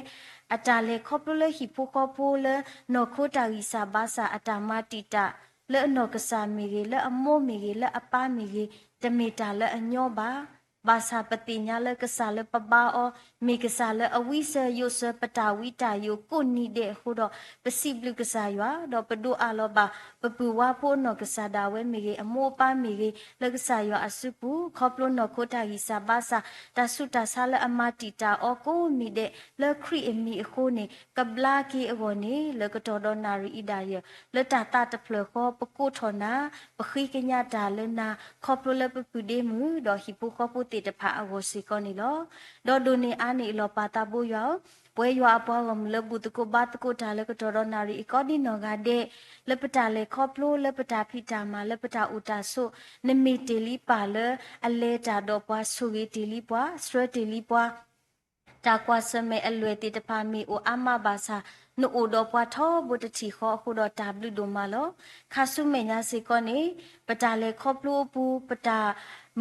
အတၢ်လဲၤခီဖျိလၢဟံၣ်ဖိဃီဖိလၢနီၢ်ခိတၢ်ဂံၢ်စၢ်ဘါစၢ်အတၢ်မၤတံာ်တာ် လၢအနီၢ်ကစၢ်မ့ၢ်ဂ့ၤ, လၢအမိၢ်မ့ၢ်ဂ့ၤ, လၢအပၢ်မ့ၢ်ဂ့ၤ, တမ့ၢ်တၢ်လၢအညီဘၣ်. ဘၣ်ဆၣ်ပသ့ၣ်ညါလၢကစၢ်လၢပဘါအီၤ မ့ၢ်ကစၢ်လၢအဝံစၢၤယိးစၢၤပတၢ်ဝံတၢ်ယိးကိးနံၤဒဲးအဃိဒီး ပစံးဘျုးကစၢ်ယွၤ ဒီးပဒိးအးလီၤဘၣ်ပပုၢ်ဝါဖိအနီၢ်ကစၢ်ဒၣ်ဝဲမ့ၢ်ဂ့ၤ, အမိၢ်အပၢ်မ့ၢ်ဂ့ၤ, လၢကစၢ်ယွၤအစုပူၤ ခီဖျိနီၢ်ခိတၢ်ဂံၢ်စၢ်ဘါစၢ် တၢ်ဆူးတၢ်ဆါလၢအမၤတံာ်တာ်အီၤကိးနံၤဒဲး လၢခရံာ်အမံၤအဃိန့ၣ် ကဘျါက့ၤအဂီၢ်န့ၣ် လၢကတီၢ်ဒီးနၣ်ရံၣ်အံၤဒၣ်ယဲ လၢတၢ်သးတဖျၢၣ်ဃီ ပကိးထီၣ်နၤ, ပဃ့ကညးတၢ်လၢနၤ ခီဖျိလၢပပုၢ်ဒ့မုၣ်ဒီးဟံၣ်ဖိဃီဖိသ့ၣ်တဖၣ်အဂီၢ်စ့ၢ်ကီးန့ၣ်လီၤ. ဒီးဒိၣ်န့ၢ်အါန့ၢ်အလီၢ်ပၢ်သးဘိယွၤဧၢ, ပဝဲယွၤအပှၤဂီၢ်မုၢ်လၢဘူၣ်သကိးဘါသကိးတၢ်လၢကတီၢ်ဒီးနၣ်ရံၣ်အံၤကိးဒံနီၢ်ဂၤဒဲး လၢပတၢ်လဲၤခီဖျိ လၢပတၢ်ဖံးတၢ်မၤ လၢပတၢ်အိၣ်တၢ်ဆိး, နမ့ၢ်တ့ၢ်လံပၢ်လၢအလဲၤတၢ်ဒီးပှၤ ဆိၣ်ဂ့ၤတ့ၢ်လံပှၤ ဆှၢတ့ၢ်လံပှၤ တၢ်ကွၢ်ဆၢၣ်မဲာ်အလွဲၢ်သ့ၣ်တဖၣ်မ့ၢ်အိၣ်အါမးဘၣ်ဆၣ် နအိၣ်ဒီးပှၤထီဘိတထံၣ်ဃီအဃိဒီးတၢ်ဘျုးဒိၣ်မးလီၤ. ခါဆူမဲာ်ညါစ့ၢ်ကီးန့ၣ် ပတၢ်လဲၤခီဖျိအပူၤ ပတၢ်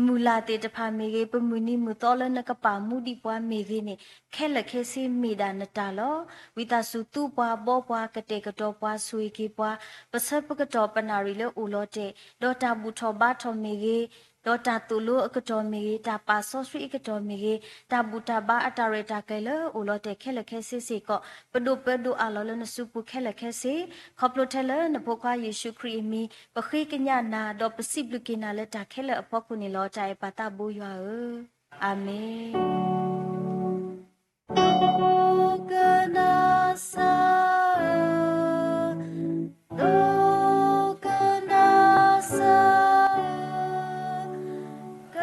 မုၢ်လၢ်သ့ၣ်တဖၣ်မ့ၢ်ဂ့ၤ, ပမုၢ်နံၤမုၢ်သီလၢနကပာ်မူဒံးပှၤမ့ၢ်ဂ့ၤန့ၣ် ခဲလၢာ်ခဲဆ့မ့ၢ်ဒၣ်နတၢ်လီၤ. ဝံသးစူၤသူပှၤဘှီပှၤ ကတဲာ်ကတီၤပှၤ ဆိၣ်ဂ့ၤက့ၤပှၤ ပဆၢပကတီၢ်ပနၣ်ရံၣ်လၢအိၣ်လီၤတဲာ် ဒီးတၢ်ဘူၣ်ထီၣ်ဘါထီၣ်မ့ၢ်ဂ့ၤ, ဒီးတၢ်သိၣ်လိအကတီၢ်မ့ၢ်ဂ့ၤ, တၢ်ပာ်စီဆှံအကတီၢ်မ့ၢ်ဂ့ၤ, တၢ်ဘူၣ်တၢ်ဘါအတၢ်ရဲၣ်တၢ်ကျဲၤလၢအိၣ်လီၤတဲာ်ခဲလၢာ်ခဲဆ့စ့ၢ်ကီး ပဒိးပၢဒိးအးလီၤလၢနစုပူၤခဲလၢာ်ခဲဆ့, ခီဖျိထဲလၢနဖိခွါယ့ၣ်ၡူးခရံာ်အမံၤ ပဃ့ကညးနၤ ဒီးပစံးဘျုးက့ၤနၤလၢတၢ်ခဲလၢာ်အဖီခိၣ်န့ၣ်လီၤ. တၢ်အဲၣ်ပၢ်သးဘိယွၤဧၢ, အၤမ့ၣ်. ဒိကနၣ်စၢ်ဧၢ, ဒိကနၣ်စၢ်ဧၢ, က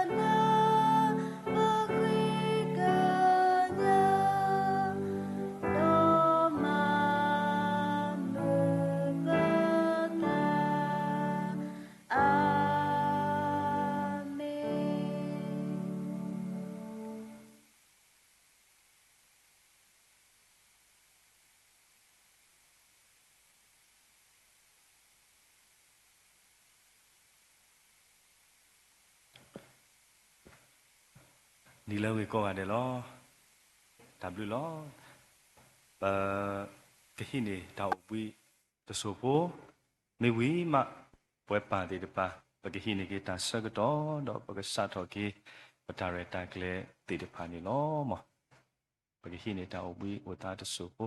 နၣ်ပဃ့ကညး, ဒီးမၤမုာ်ပသး, အၤမ့ၣ်. နံၤလၢအဂ့ၤကိးဂၤဒဲးလီၤ. တၢ်ဘျုးလီၤ. ပကဟံးန့ၢ်တၢ်အိၣ်ဘှံးတစိၢ်ဖိ, မ့ၢ်ဝံၤမး ပဝဲပၢ်သ့ၣ်တဖၣ် ပကဟံးန့ၢ်က့ၤတၢ်ဆၢကတီၢ် ဒီးပကစးထီၣ်က့ၤ ပတၢ်ရဲၣ်တၢ်ကျဲၤသ့ၣ်တဖၣ်န့ၣ်လီၤ. မ်ပကဟံးန့ၢ်တၢ်အိၣ်ဘှံးအိၣ်သးတစိၢ်ဖိ.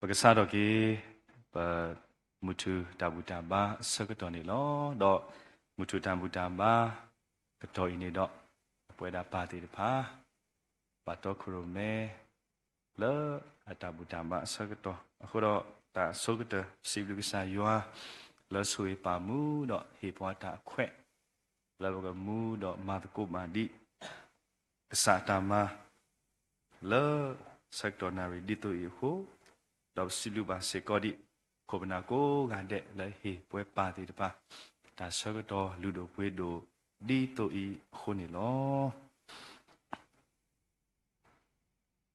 ကစၢ်ထီၣ်က့ၤ ပမုၢ်ထူၣ်တၢ်ဘူၣ်တၢ်ဘါအဆၢကတီၢ်န့ၣ်လီၤ. ဒီးမုၢ်ထူၣ်တၢ်ဘူၣ်တၢ်ဘါကတီၢ်အံၤန့ၣ်ဒီး ပဝဲဒၣ်ပၢ်သ့ၣ်တဖၣ် ဘၣ်တီခိၣ်ရိၣ်မဲ လၢအတၢ်ဘူၣ်တၢ်ဘါအဆၢကတီၢ်အဃိဒီး တၢ်အဆိကတၢၢ် စံးဘျုးကစၢ်ယွၤ လၢဆိၣ်ဂ့ၤပာ်မူဒီးဟ့ၣ်ပှၤတၢ်အခွဲး လၢပကမူဒီးမၤသကိးဘၣ်ဒံး ကစၢ်အတၢ်မၤ လၢဆၢကတီၢ်နၣ်ရံၣ်ဒ်သိးအံၤအဃိ, ဒီးပစံးဘျုးဘၣ်စ့ၢ်ကီးဒံး ခိၣ်ပနၢ်ကိးဂၤဒဲးလၢဟ့ၣ်ပှၤပၢ်သ့ၣ်တဖၣ် တၢ်ဆၢကတီၢ်လုၢ်ဒိၣ်ပှ့ၤဒိၣ်ဒ်သိးအံၤအဃိန့ၣ်လီၤ.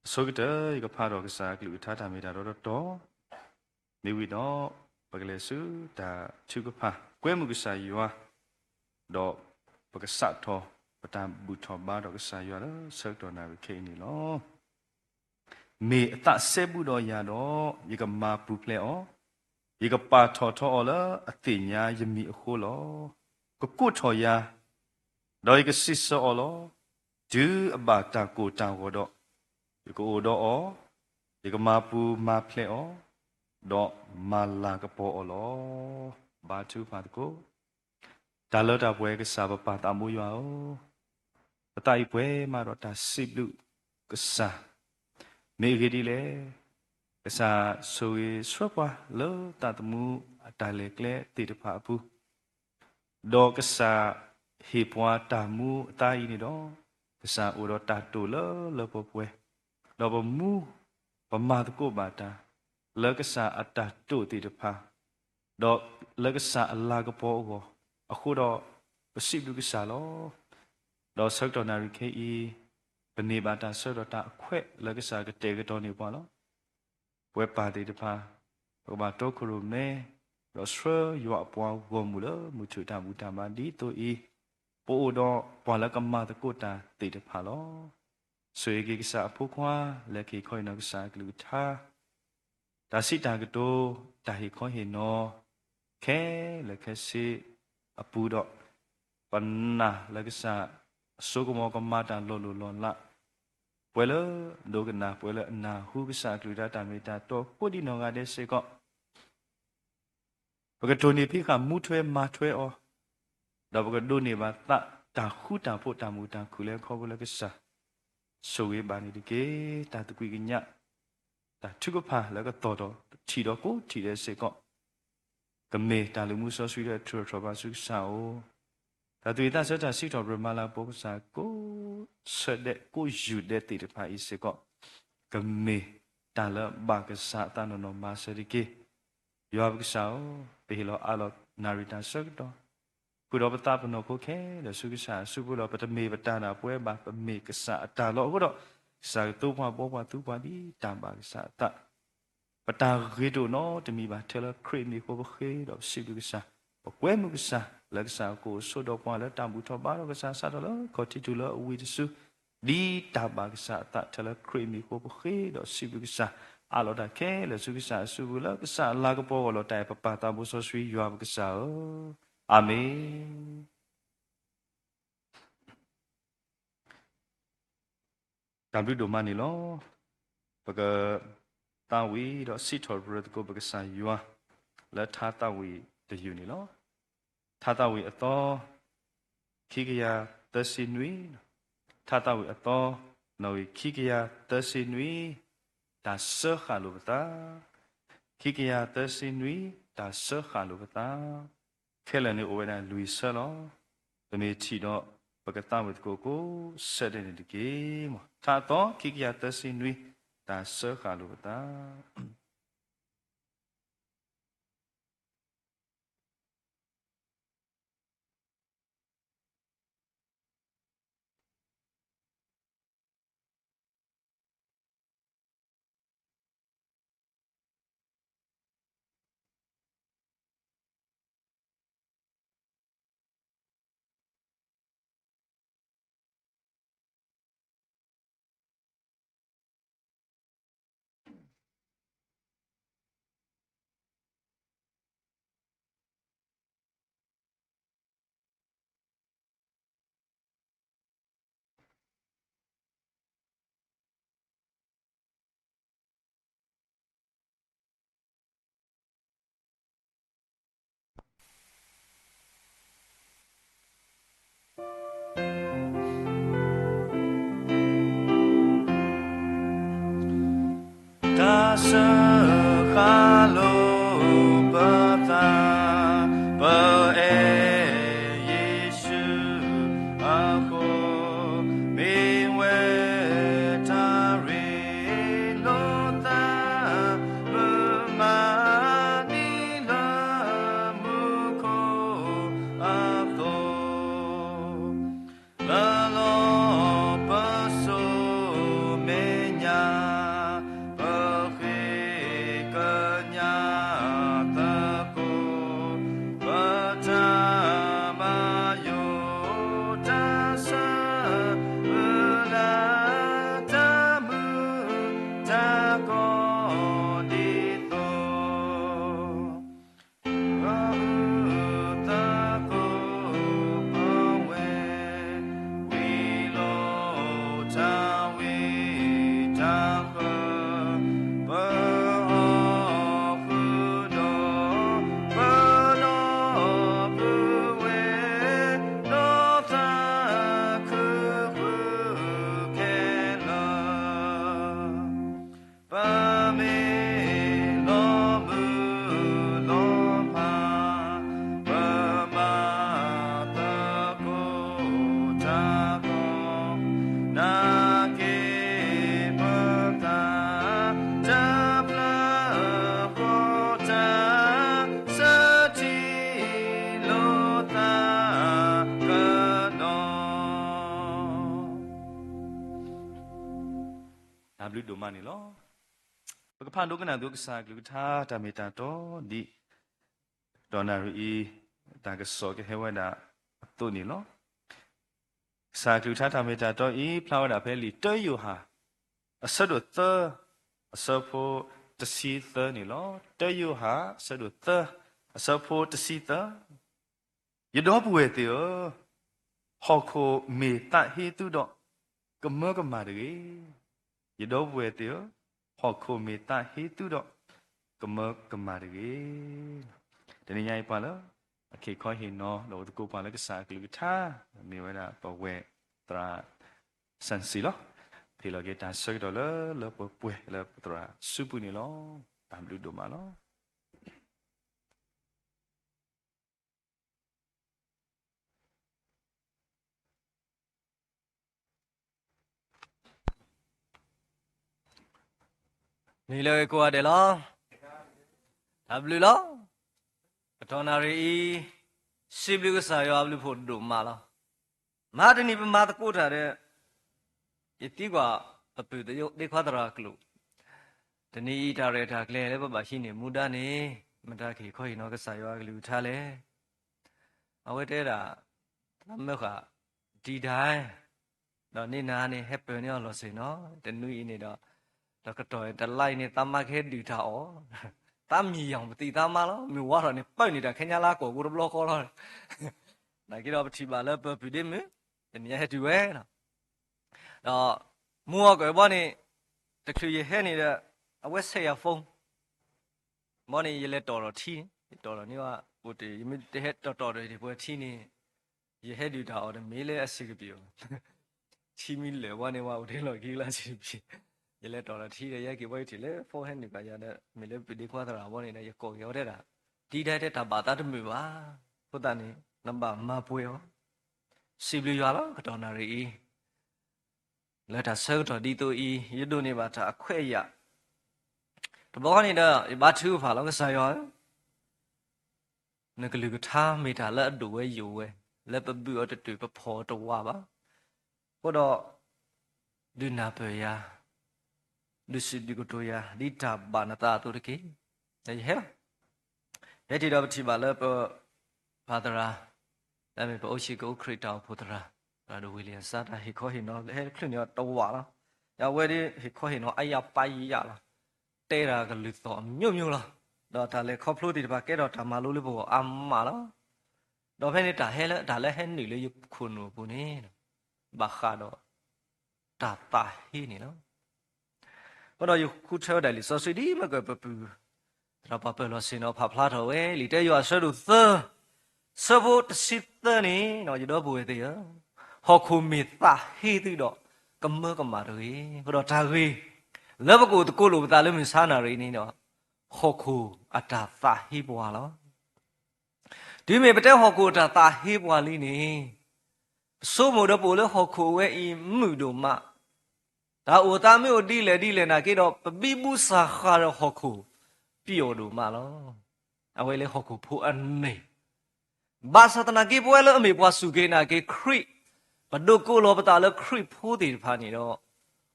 အဆိကတၢၢ် ယကဖးဒီးကစၢ်အကလုၢ်ကထါတၢ်မ့ၢ်တၢ်တီတီတီ မ့ၢ်ဝံၤဒီး ပကလဲၤဆူတၢ်ထုကဖၣ် ကွဲမုာ်ကစၢ်ယွၤ, ဒီးပကစးထီၣ် ပတၢ်ဘူၣ်ထီၣ်ဘါဒီးကစၢ်ယွၤလၢဆၢကတီၢ်နၣ်ရံၣ်ခဲအံၤန့ၣ်လီၤ. မ့ၢ်အသးစဲဘူးဒီးယၤဒီး ယကမၤပူၤဖျဲးအီၤ, ယကပာ်ထီၣ်ထီအီၤလၢအသ့ၣ်ညါယမံၤအဃိလီၤ. ကကိးထီၣ်ယၤ, ဒီးယကစံးဆၢအီၤလီၤ. တုၤအဘၣ်တၢ်ကိၢ်တၢ်ဂီၤဒီး ယကအိၣ်ဒီးအီၤ, ယကမၤပူၤမၤဖျဲးအီၤ, ဒီးမၤလၤကပီၤအီၤလီၤ. ဘါထုကဖၣ်သကိး. တၢ်လၢတၢ်ပှဲၤကစၢ်ပပၢ်သးဘိယွၤဧၢ, ပသးအံၤပှဲၤမးဒီးတၢ်စံးဘျုးကစၢ်, မ့ၢ်အဂ့ၢ်ဒ်လဲၣ်, ကစၢ်ဆိၣ်ဂ့ၤဆှၢပှၤလၢသးသမူအတၢ်လဲၤကျဲသ့ၣ်တဖၣ်အပူၤ ဒီးကစၢ်ဟ့ၣ်ပှၤတၢ်မူအသါအံၤန့ၣ်ဒီး, ကစၢ်အိၣ်ဒီးတၢ်တိာ်လၢလၢပှဲၤပှဲၤ, ဒီးပမူပမၤသကိးဘၣ်တၢ် လၢကစၢ်အတၢ်တိာ်သ့ၣ်တဖၣ်, ဒီးလၢကစၢ်အလၤကပီၤအဂီၢ်, အဃိဒီးပစံးဘျုးကစၢ်လီၤ. ဒီးဆၢကတီၢ်နၣ်ရံၣ်ခဲအံၤ, ပန့ၢ်ဘၣ်တၢ်ဆၢကတီၢ်တၢ်အခွဲးလၢကစၢ်ကတဲာ်ကတီၤန့ၢ်ပှၤလီၤ. ပဝဲပၢ်သ့ၣ်တဖၣ်, ပကဘၣ်တီခိၣ်ရိၣ်မဲ, ဒီးဆှၢယွၤအပှၤဂီၢ်မုၢ်လၢမုၢ်ထူၣ်တၢ်ဘူၣ်တၢ်ဘါဒ်သိးအံၤ, ပအိၣ်ဒီးပှၤလၢကမၤသကိးတၢ်သ့ၣ်တဖၣ်လီၤ. ဆိၣ်ဂ့ၤက့ၤကစၢ်အဖိခွါ လၢကဟ့ၣ်ခီဟ့ၣ်နီၤကစၢ်အကလုၢ်ကထါ တၢ်စံးတၢ်ကတိၤ, တၢ်ဟ့ၣ်ခီဟ့ၣ်နီၤ, ခဲလၢာ်ခဲဆ့အပူၤဒီး, ပနာ်လၢကစၢ်အစိကမီၤကမၤတၢ်လီၤလိၢ်လီၤလး, ပှဲၤလၢဒိကနၣ် ပှဲၤလၢအနၢ်ဟူကစၢ်အကလုၢ်ကထါတၢ်မ့ၢ်တၢ်တီအဃိဒ်နီၢ်ဂၤဒဲးစ့ၢ်ကီး ပကတိၢ်နီၣ်ဖံးဃာ်မူထွဲမၤထွဲအီၤ, ဒီးပကဒိးန့ၢ်ဘၣ်သးတၢ်ဃူတၢ်ဖိးတၢ်မုာ်တၢ်ခုၣ်လၢခီဖျိလၢကစၢ်, ဆိၣ်ဂ့ၤဘၣ်န့ၣ်တက့ၢ်. တၢ်သကွံာ်ကညး, တၢ်ထုကဖၣ်လၢကသီၣ်ထီၣ်ထံၣ်ဒီးကိးထံၣ်ဒဲးစ့ၢ်ကီး, ကမ့ၢ်တၢ်လုၢ်မူစီဆှံလၢအထူးထီၣ်ထီၣ်ဘၣ်ဆူကစၢ်အအိၣ်, တၢ်သူၣ်ဝံၣ်သးဆၢတၢ်စံးထီၣ်ပတြၢၤမၤလၤကပီၤကစၢ်ကိးဆၢဒဲးကိးယူၢ်ဒဲးသ့ၣ်တဖၣ်အံၤစ့ၢ်ကီး, ကမ့ၢ်တၢ်လၢဘၣ်ကစၢ်အသးနီၢ်နီၢ်မၤစၢၤတက့ၢ်. ယွၤပကစၢ်ဧၢ, ပဟ့ၣ်လီၤအးလီၤနၣ်ရံၣ်တၢ်ဆၢကတီၢ်, ဃုာ်ဒီးပသးပနီၢ်ခိခဲလၢာ်ဆူကစၢ်အစုပူၤလီၤ. ပတမ့ၢ်ပတၢ်ဒၣ်ပဝဲဘၣ်, ပမ့ၢ်ကစၢ်အတၢ်လီၤ. အဃိဒီး, ကစၢ်ကသိပှၤဘှီပှၤသူပှၤဒ်တၢ်ဘၣ်ကစၢ်အသး ပတၢ်ဂ့ၤတအိၣ်နီတမံၤဘၣ်, ထဲလၢခရံာ်အမံၤအဃိပဃ့ဒီးပစံးဘျုးကစၢ်, ပကွဲမုာ်ကစၢ်, လၢကစၢ်ကအိၣ်ဆိးဒီးပှၤလၢတၢ်ဘူၣ်ထီၣ်ဘါဒီးကစၢ်စးထီၣ်လၢခီၣ်ထံးတုၤလၢအဝံၤတစု, ဒ်တၢ်ဘၣ်ကစၢ်အသး ထဲလၢခရံာ်အမံၤအဃိပဃ့ဒီးစံးဘျုးကစၢ်, အးလီၤတၢ်ခဲလၢာ်ဆူကစၢ်အစုပူၤလၢကစၢ်အလၤကပီၤအဂီၢ်လီၤ. တၢ်အဲၣ်ပပၢ်သးဘိစီဆှံယွၤပကစၢ်ဧၢ, အၤမ့ၣ်. တၢ်ဘျုးဒိၣ်မးန့ၣ်လီၤ. ပကသးဝံၣ်ဒီးစံးထီၣ်ပတြၢၤသကိးပကစၢ်ယွၤ လၢထါသးဝံၣ်တယုၢ်န့ၣ်လီၤ. ထါသးဝံၣ်အသီ ခံကယၤသၢဆံနွံ, ထါသးဝံၣ်အသီ နီၣ်ဂံၢ်ခံကယၤသၢဆံနွံ, တၢ်စၢဃာ်လိာ်ပသး, ခံကယၤသၢဆံနွံ, တၢ်စၢဃာ်လိာ်ပသး ခဲလၢာ်န့ၣ်အိၣ်ဝဲဒၣ်လွံၢ်ဆၢလီၤ. ပမ့ၢ်ထံၣ်ဒီးပကသးဝံၣ်သကိးကိးဆၢဒဲးန့ၣ်တက့ၢ်. ထါအသီ ခံကယၤသၢဆံနွံ, တၢ်စၢဃာ်လိာ်ပသး. စၢဃာ်လိာ်ပသး, ပအဲၣ်ယ့ၣ်ၡူးအဃိ, မ့ၢ်ဝဲတၢ်ရ့လိာ်သး, မုၢ်မၤနံၤလၢမူခိၣ်အသိး လၢလီၤပစိာ်မဲာ်ညါ, ပဃ့ကညးသကိး, ပတၢ်ဘၣ်ယိၣ်တၢ်ဆၢ, မုၢ်လၢ်တၢ်မုာ်တၢ်ကီဒ်သိး ပအုၣ်သကိးပဝဲ, ဝံၤလီၤတၢ်ဝံတၢ်ဃၢ, ပအီၣ်ဃုာ်ဒီး, ပဒီပုၢ်ဝဲၢ်, ဒီးသးခုဃုာ်ခဲလၢာ် ပမ့ၢ်လီၤမုၢ်လီၤဖး, ပမၤသကိးတၢ်ကီ, နာ်က့ပသး, တၢ်ဖျၢၣ်ဃီတၢ်, စၢထံလိာ်သးကဒီး တၢ်ဘျုးဒိၣ်မးန့ၣ်လီၤ. ပကဖးဒိကနၣ်သကိးကစၢ်အကလုၢ်ကထါတၢ်မ့ၢ်တၢ်တီဒ် ကတီၢ်နၣ်ရံၣ်အံၤ တၢ်ကစီၣ်ကဟဲဝဲဒၣ်အသိးန့ၣ်လီၤ. ကစၢ်အကလုၢ်ကထါတၢ်မ့ၢ်တၢ်တီအံၤ ဖျါဝဲဒၣ်ဖဲလံာ်တၢယိၤဟၣ် အဆၢဒိၣ်သၢ အဆၢဖိတဆံသၢန့ၣ်လီၤ. တၢယိၤဟၣ် အဆၢဒိၣ်သၢ အဆၢဖိတဆံသၢ ယဒီပုၢ်ဝဲၢ်သ့ၣ်ဧၢ, ဟီၣ်ခိၣ်မ့ၢ်သးဟ့သုဒီး ကမၢကမၣ်တဂ့ၤ. ယဒီပုၢ်ဝဲၢ်သ့ၣ်ဧၢ, ဟီၣ်ခိၣ်မ့ၢ်သးဟ့သုဒီး ကမၢကမၣ်တဂ့ၤ. တနံၤညါအံၤ ပှၤလၢအဟ့ၣ်ခီဟ့ၣ်နီၤ ဒီးအိၣ်သကိးပှၤလၢကစၢ်အကလုၢ်ကထါ မ့ၢ်ဝဲဒၣ်ပဝဲၢ်သရၣ် စၣ်စံလီၤ. ဟ့ၣ်လီၤက့ၤတၢ်ဆၢကတီၢ်လၢလၢပှဲၤပှဲၤ လၢပသရၣ်စုပူၤန့ၣ်လီၤ. တၢ်ဘျုးဒိၣ်မးလီၤ. နံၤလၢအဂ့ၤကိးဂၤဒဲးလီၤ. တၢ်ဘျုးလီၤ. ကတီၢ်နၣ်ရံၣ်အံၤ စံးဘျုးကစၢ်ယွၤအဘျုးဖးဒိၣ်မးလီၤ. မဟါတနံၤပမၤသကိးတၢ်ဒီး ယသံကွၢ်ပပုၢ်သ့ၣ်ခွါသရၣ်အကလုၢ်, တနံၤအံၤတၢ်ရဲၣ်တၢ်ကျဲၤလၢပဘၣ်ဟံးန့ၢ်မူဒါန့ၣ် မတၤကဟ့ၣ်ခီဟ့ၣ်နီၤကစၢ်ယွၤအကလုၢ်ကထါလဲၣ်. အဝဲတဲဒၣ် သးမၢဃာ်ဒံဒၣ်, ဒီးန့ၢ်နၤန့ၣ် ဟဲပၢၤန့ၢ်အီၤလီၤစ့ၢ်နီၤ, တနွံအံၤန့ၣ်ဒီး တကတီၢ်တလါအံၤန့ၣ် သးမါကဟဲဒုးတၢ်အီၣ်, သးမံယၤပသံသးမါလီၤ, မုၢ်ဝါထီၣ်န့ၣ် ပၢၢ်န့ၢ်တၢ်ခဲညါလၢကိာ်ကိတဘျီဃီလီၤ. နာ်က့ဒီးပထံၣ်ဘၣ်လၢပပုၢ်ဒ့မုၢ် တနံၤညါဟဲတုၤဝဲလီၤ. ဒီးမုၢ်ဂီၤကၢၤဘီန့ၣ် တချုးယဟဲန့ၣ်ဒီး အဝဲဆဲးယၤ phone ဘီန့ၣ် ယလဲၤတီၢ်ဒီးထံန့ၣ် ယတီၢ်ဒီးန့ၢ်ဝဲ အိၣ်တ့ၢ် ယမ့ၢ်တဟဲတီၢ်တီၢ်ဒီးယတပှဲၤထံန့ၣ် ယဟဲဒုးတၢ်အီၣ်တမ့ၢ်လၢအဆံးကပံာ်ဘၣ်, ထံမ့ၢ်လၢာ်ဘီန့ၣ် ဝဲအိၣ်တ့ၢ်လီၢ်ခံလၢအဆံးကပံာ်, ယလဲၤတီၢ်ဒီးထံဒီး ယဟဲက့ၤဘီယထံၣ်လၢ phone ဟဲနုာ်ကယၤဒီး မ့ၢ်လၢပုၢ်ဒ့ခွါသရၣ်ဘီန့ၣ်ဒီး ယကိးက့ၤအီၤတဲဒၣ် ဒ်ဒၣ်တဲတၢ်ဘၣ်သးတမုာ်ဘၣ်, အဃိသတးန့ၣ် နဘၣ်မၤပှဲၤအီၤ, စံးဘျုးယွၤလီၤ ကတီၢ်နၣ်ရံၣ်အံၤ လၢတၢ်ဆၢကတီၢ်ဒ်သိးအံၤ ယဒိးန့ၢ်ဘၣ်တၢ်အခွဲးအယာ်, တဘျီဃီန့ၣ်ဒီး ယဘါထုကဖၣ်လီၤ ကစၢ်ယွၤဧၢ, နကလုၢ်ကထါမ့ၢ်တၢ်လၢအဒိၣ်ဝဲယိာ်ဝဲ, လၢပဘုၣ်အီၤတတုာ် ပဖီၣ်အီၤတဝးဘၣ်, အဃိဒီး ဒုးနၢ်ပၢၢ်ယၤ, ဒုးစံးဒုးကတိၤယၤ ဒ်တၢ်ဘၣ်နသးအသိးတက့ၢ်. ဒီးယဟဲလီၤ ယဟဲတ့ၢ်ဒီးပထံၣ်ဘၣ်လၢပ ဖးသရၣ်, လၢမ့ၢ်ပအိၣ်ဆံးကအိၣ်ခရံာ်တၢ်အိၣ်ဖှိၣ်သရၣ်, သရၣ်ဒိၣ်ဝ့ၢ်လံအစါ တၢ်ဟ့ၣ်ခီဟ့ၣ်နီၤ ဟဲတချုးန့ၣ်အီၤတဝးလီၤ. ယဝဲဒၣ်ဟ့ၣ်ခီဟ့ၣ်နီၤအါယၤပါယၤလီၤ. တဲတၢ်ကလုၢ်သီၣ်အမျိုးမျိုးလီၤ. ဒီးတၢ်လဲၤခီဖျိသ့ၣ်တဖၣ်ကဲထီၣ်တၢ်မၤလိလၢပဂီၢ်အါမးလီၤ. ဒီးဖဲန့ၣ်တၢ်ဟဲလၢ တၢ်လၢဟဲနုာ်လၢယခိၣ်နူာ်အပူၤန့ၣ် ဘၣ်ဃးဒီး တၢ်သးဟ့န့ၣ်လီၤ. အဃိဒီးယဃုထၢဝဲဒၣ်လံာ်စီဆှံဒ်မ့ၢ်ကပပုၢ် သရၣ်ပှၤပၢၤလီၢ်ဆ့ၣ်နီၤဖးဖျါထီၣ်ဝဲ လံာ်တၢယိၤဟၣ်အဆၢဒိၣ်သၢ ဆၢဖိတဆံသၢန့ၣ် ယဒီပုၢ်ဝဲၢ်သ့ၣ်ဧၢ, ဟီၣ်ခိၣ်မ့ၢ်သးဟ့သုဒီး ကမၢကမၣ်တဂ့ၤ. အဃိဒီးတၢ်ဂ့ၢ် လၢပကအိၣ်သကိးလိာ်ပသးလၢမုၢ်ဆါနၣ်ရံၣ်န့ၣ်ဒီး ဟီၣ်ခိၣ်အတၢ်သးဟ့ပှၤလီၤ. တုၤမ့ၢ်ပတဲဟီၣ်ခိၣ်အတၢ်သးဟ့ပှၤလံန့ၣ်, ပဆိကမိၣ်ဒီးပအိၣ်လၢဟီၣ်ခိၣ်အဝဲအံၤမုာ်ဒိၣ်မး, တၢ်အိၣ်သးမ့ၢ်အိၣ်ဒ်လဲၣ်ဒ်လဲၣ်နာ်က့ဒီး ပဘံဘူစၢ်ဃၢ်ဒီးဟီၣ်ခိၣ်ပျီဒိၣ်မးလီၤ. အဝဲလၢဟီၣ်ခိၣ်ဖိအန့ၣ် ဘၣ်ဆၣ်သနာ်က့ ပဝဲလၢအမ့ၢ်ပှၤစူၢ်က့ၤနာ်က့ၤခရံာ်, ပဒိးကိးလီၤပသးလၢခရံာ်ဖိသ့ၣ်တဖၣ်န့ၣ်ဒီး,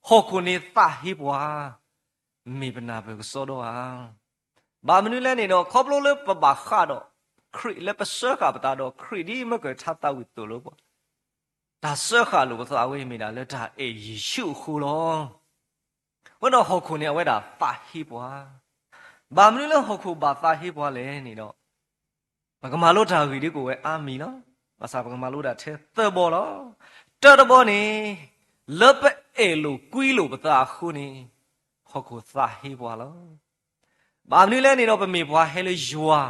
ဟီၣ်ခိၣ်န့ၣ်သးဟ့ပှၤ, မ့ၢ်ပနၢ်ပၢၢ်ကစီဒီဧါ. ဘၣ်မနုၤလဲၣ်န့ၣ်ဒီး ခီဖျိလၢပဘၣ်ဃးဒီးခရံာ် လၢပစၢဃာ်ပသးဒီးခရံာ် ဒ်မ့ၢ်ကထါသးဝံၣ်သိၣ်လိပှၤ, တၢ်စၢဃာ်လိာ်ပသးဝဲအံၤမ့ၢ်ဒၣ်လၢတၢ်အဲၣ်ယ့ၣ်ၡူးအဃိလီၤ. အဃိဒီးဟီၣ်ခိၣ်န့ၣ်အဝဲဒၣ်သးဟ့ပှၤ, ဘၣ်မနုၤလၢဟီၣ်ခိၣ်ဘၣ်သးဟ့ပှၤလဲၣ်န့ၣ်ဒီး ပကမၤလိတၢ်ဂ့ၢ်ဒ်ကအိၣ်ဝဲအါမံၤလီၤ. ဘၣ်ဆၣ်ပကမၤလိဒၣ်ထဲသၢဘီလီၤ. တၢတဘီန့ၣ်, လၢပအဲၣ်လိာ်ကွံလိာ်ပသးအဃိန့ၣ်, ဟီၣ်ခိၣ်သးဟ့ပှၤလီၤ. ဘၣ်မနုၤလဲၣ်န့ၣ်ဒီး ပမ့ၢ်ပှၤဟဲလၢယွၤ,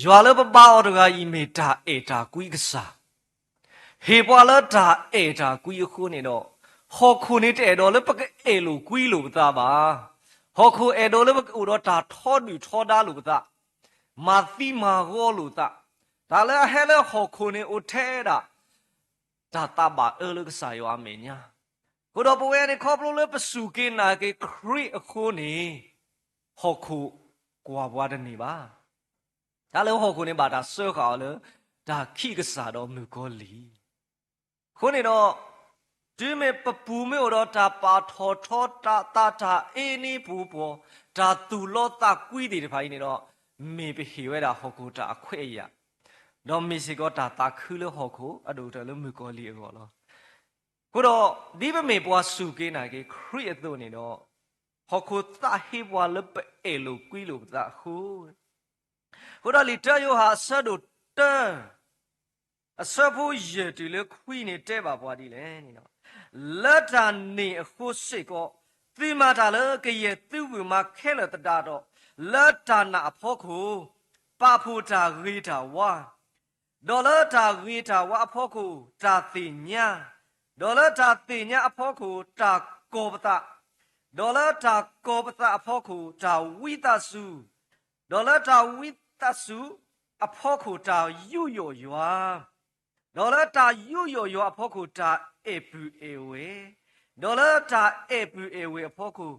ယွၤလၢပဘါအီၤတဂၤအံၤမ့ၢ်တၢ်အဲၣ်တၢ်ကွံကစၢ်, ဟ့ၣ်ပှၤလၢတၢ်အဲၣ်တၢ်ကွံအဃိန့ၣ်ဒီး, ဟီၣ်ခိၣ်န့ၣ်တအဲၣ်ဒိးလၢပကအဲၣ်လိာ်ကွံလိာ်ပသးဘၣ်. ဟီၣ်ခိၣ်အဲၣ်ဒိးလၢပကအိၣ်ဒီးတၢ်ထီဒုၣ်ထီဒါလိာ်ပသး, မၤသံမၤဂီၤလိာ်သး, တၢ်လၢအဟဲလၢဟီၣ်ခိၣ်န့ၣ်အိၣ်ထဲဒၣ် တၢ်သးဘၣ်အၢလၢကစၢ်ယွၤအမဲာ်ညါ. အဃိဒီးပဝဲန့ၣ် ခီဖျိလၢပစူၢ်က့ၤနာ်က့ၤခရံာ်အဃိန့ၣ်, ဟီၣ်ခိၣ်ကွၢ်ပှၤတန့ၢ်ဘၣ်. တၢ်လၢဟီၣ်ခိၣ်န့ၣ်ဘၣ်တၢ်စၢဃာ်အီၤလၢ တၢ်ခံးကစၢ်ဒီးမုၣ်ကီၤလံၢ်. အဃိန့ၣ်ဒီး, တုၤမ့ၢ်ပပူၤမ့ၢ်အိၣ်ဒီးတၢ်ပာ်ထီၣ်ထီ တၢ်သးတၢ်အ့န့ၢ်ပူၤပှီၤ, တၢ်သူၣ်လီသးကွံသ့ၣ်တဖၣ်အံၤန့ၣ်ဒီး, မ့ၢ်ပဟ့ၣ်ဝဲဒၣ်ဟီၣ်ခိၣ်တၢ်အခွဲးအယာ်, ဒီးမ့ၢ်စ့ၢ်ကီးတၢ်သးခုလၢဟီၣ်ခိၣ်အဒိၣ်ကတၢၢ်လၢမုၣ်ကီၤလံၢ်အဂီၢ်လီၤ. အဃိဒီး, ဒ်ပမ့ၢ်ပှၤစူၢ်က့ၤနာ်က့ၤခရံာ်အသိးန့ၣ်ဒီး, ဟီၣ်ခိၣ်သးဟ့ပှၤလၢပအဲၣ်လိာ်ကွံလိာ်ပသးအဃိ အဃိဒီးလံာ်တၢယိၤဟၣ်အဆၢဒိၣ်တၢ အဆၢဖိယဲၢ်တုၤလၢခွံန့ၣ်တဲဘၣ်ပှၤဒ်လဲၣ်န့ၣ်, လၢတၢ်န့ၣ်အဃိစ့ၢ်ကီး, သုမၤတၢ်လၢကယဲၢ်သုဝံၢ်မၤခဲလၢာ်သတးဒီး, လၢတၢ်နာ်အဖီခိၣ်, ပာ်ဖှိၣ်တၢ်ဂ့ၤတၢ်ဝါ ဒီးလၢတၢ်ဂ့ၤတၢ်ဝါအဖီခိၣ်တၢ်သ့ၣ်ညါ, ဒီးလၢတၢ်သ့ၣ်ညါအဖီခိၣ်တၢ်ကီၤပသး, ဒီးလၢတၢ်ကီၤပသးအဖီခိၣ်တၢ်ဝံသးစူၤ, ဒီးလၢတၢ်ဝံသးစူၤအဖီခိၣ်တၢ်ယူးယီၣ်ယွၤ, ဒီးလၢတၢ်ယူးယီၣ်ယွၤအဖီခိၣ်တၢ်အဲၣ်ပုၢ်အဲၣ်ဝဲၢ်, ဒီးလၢတၢ်အဲၣ်ပုၢ်အဲၣ်ဝဲၢ်အဖီခိၣ်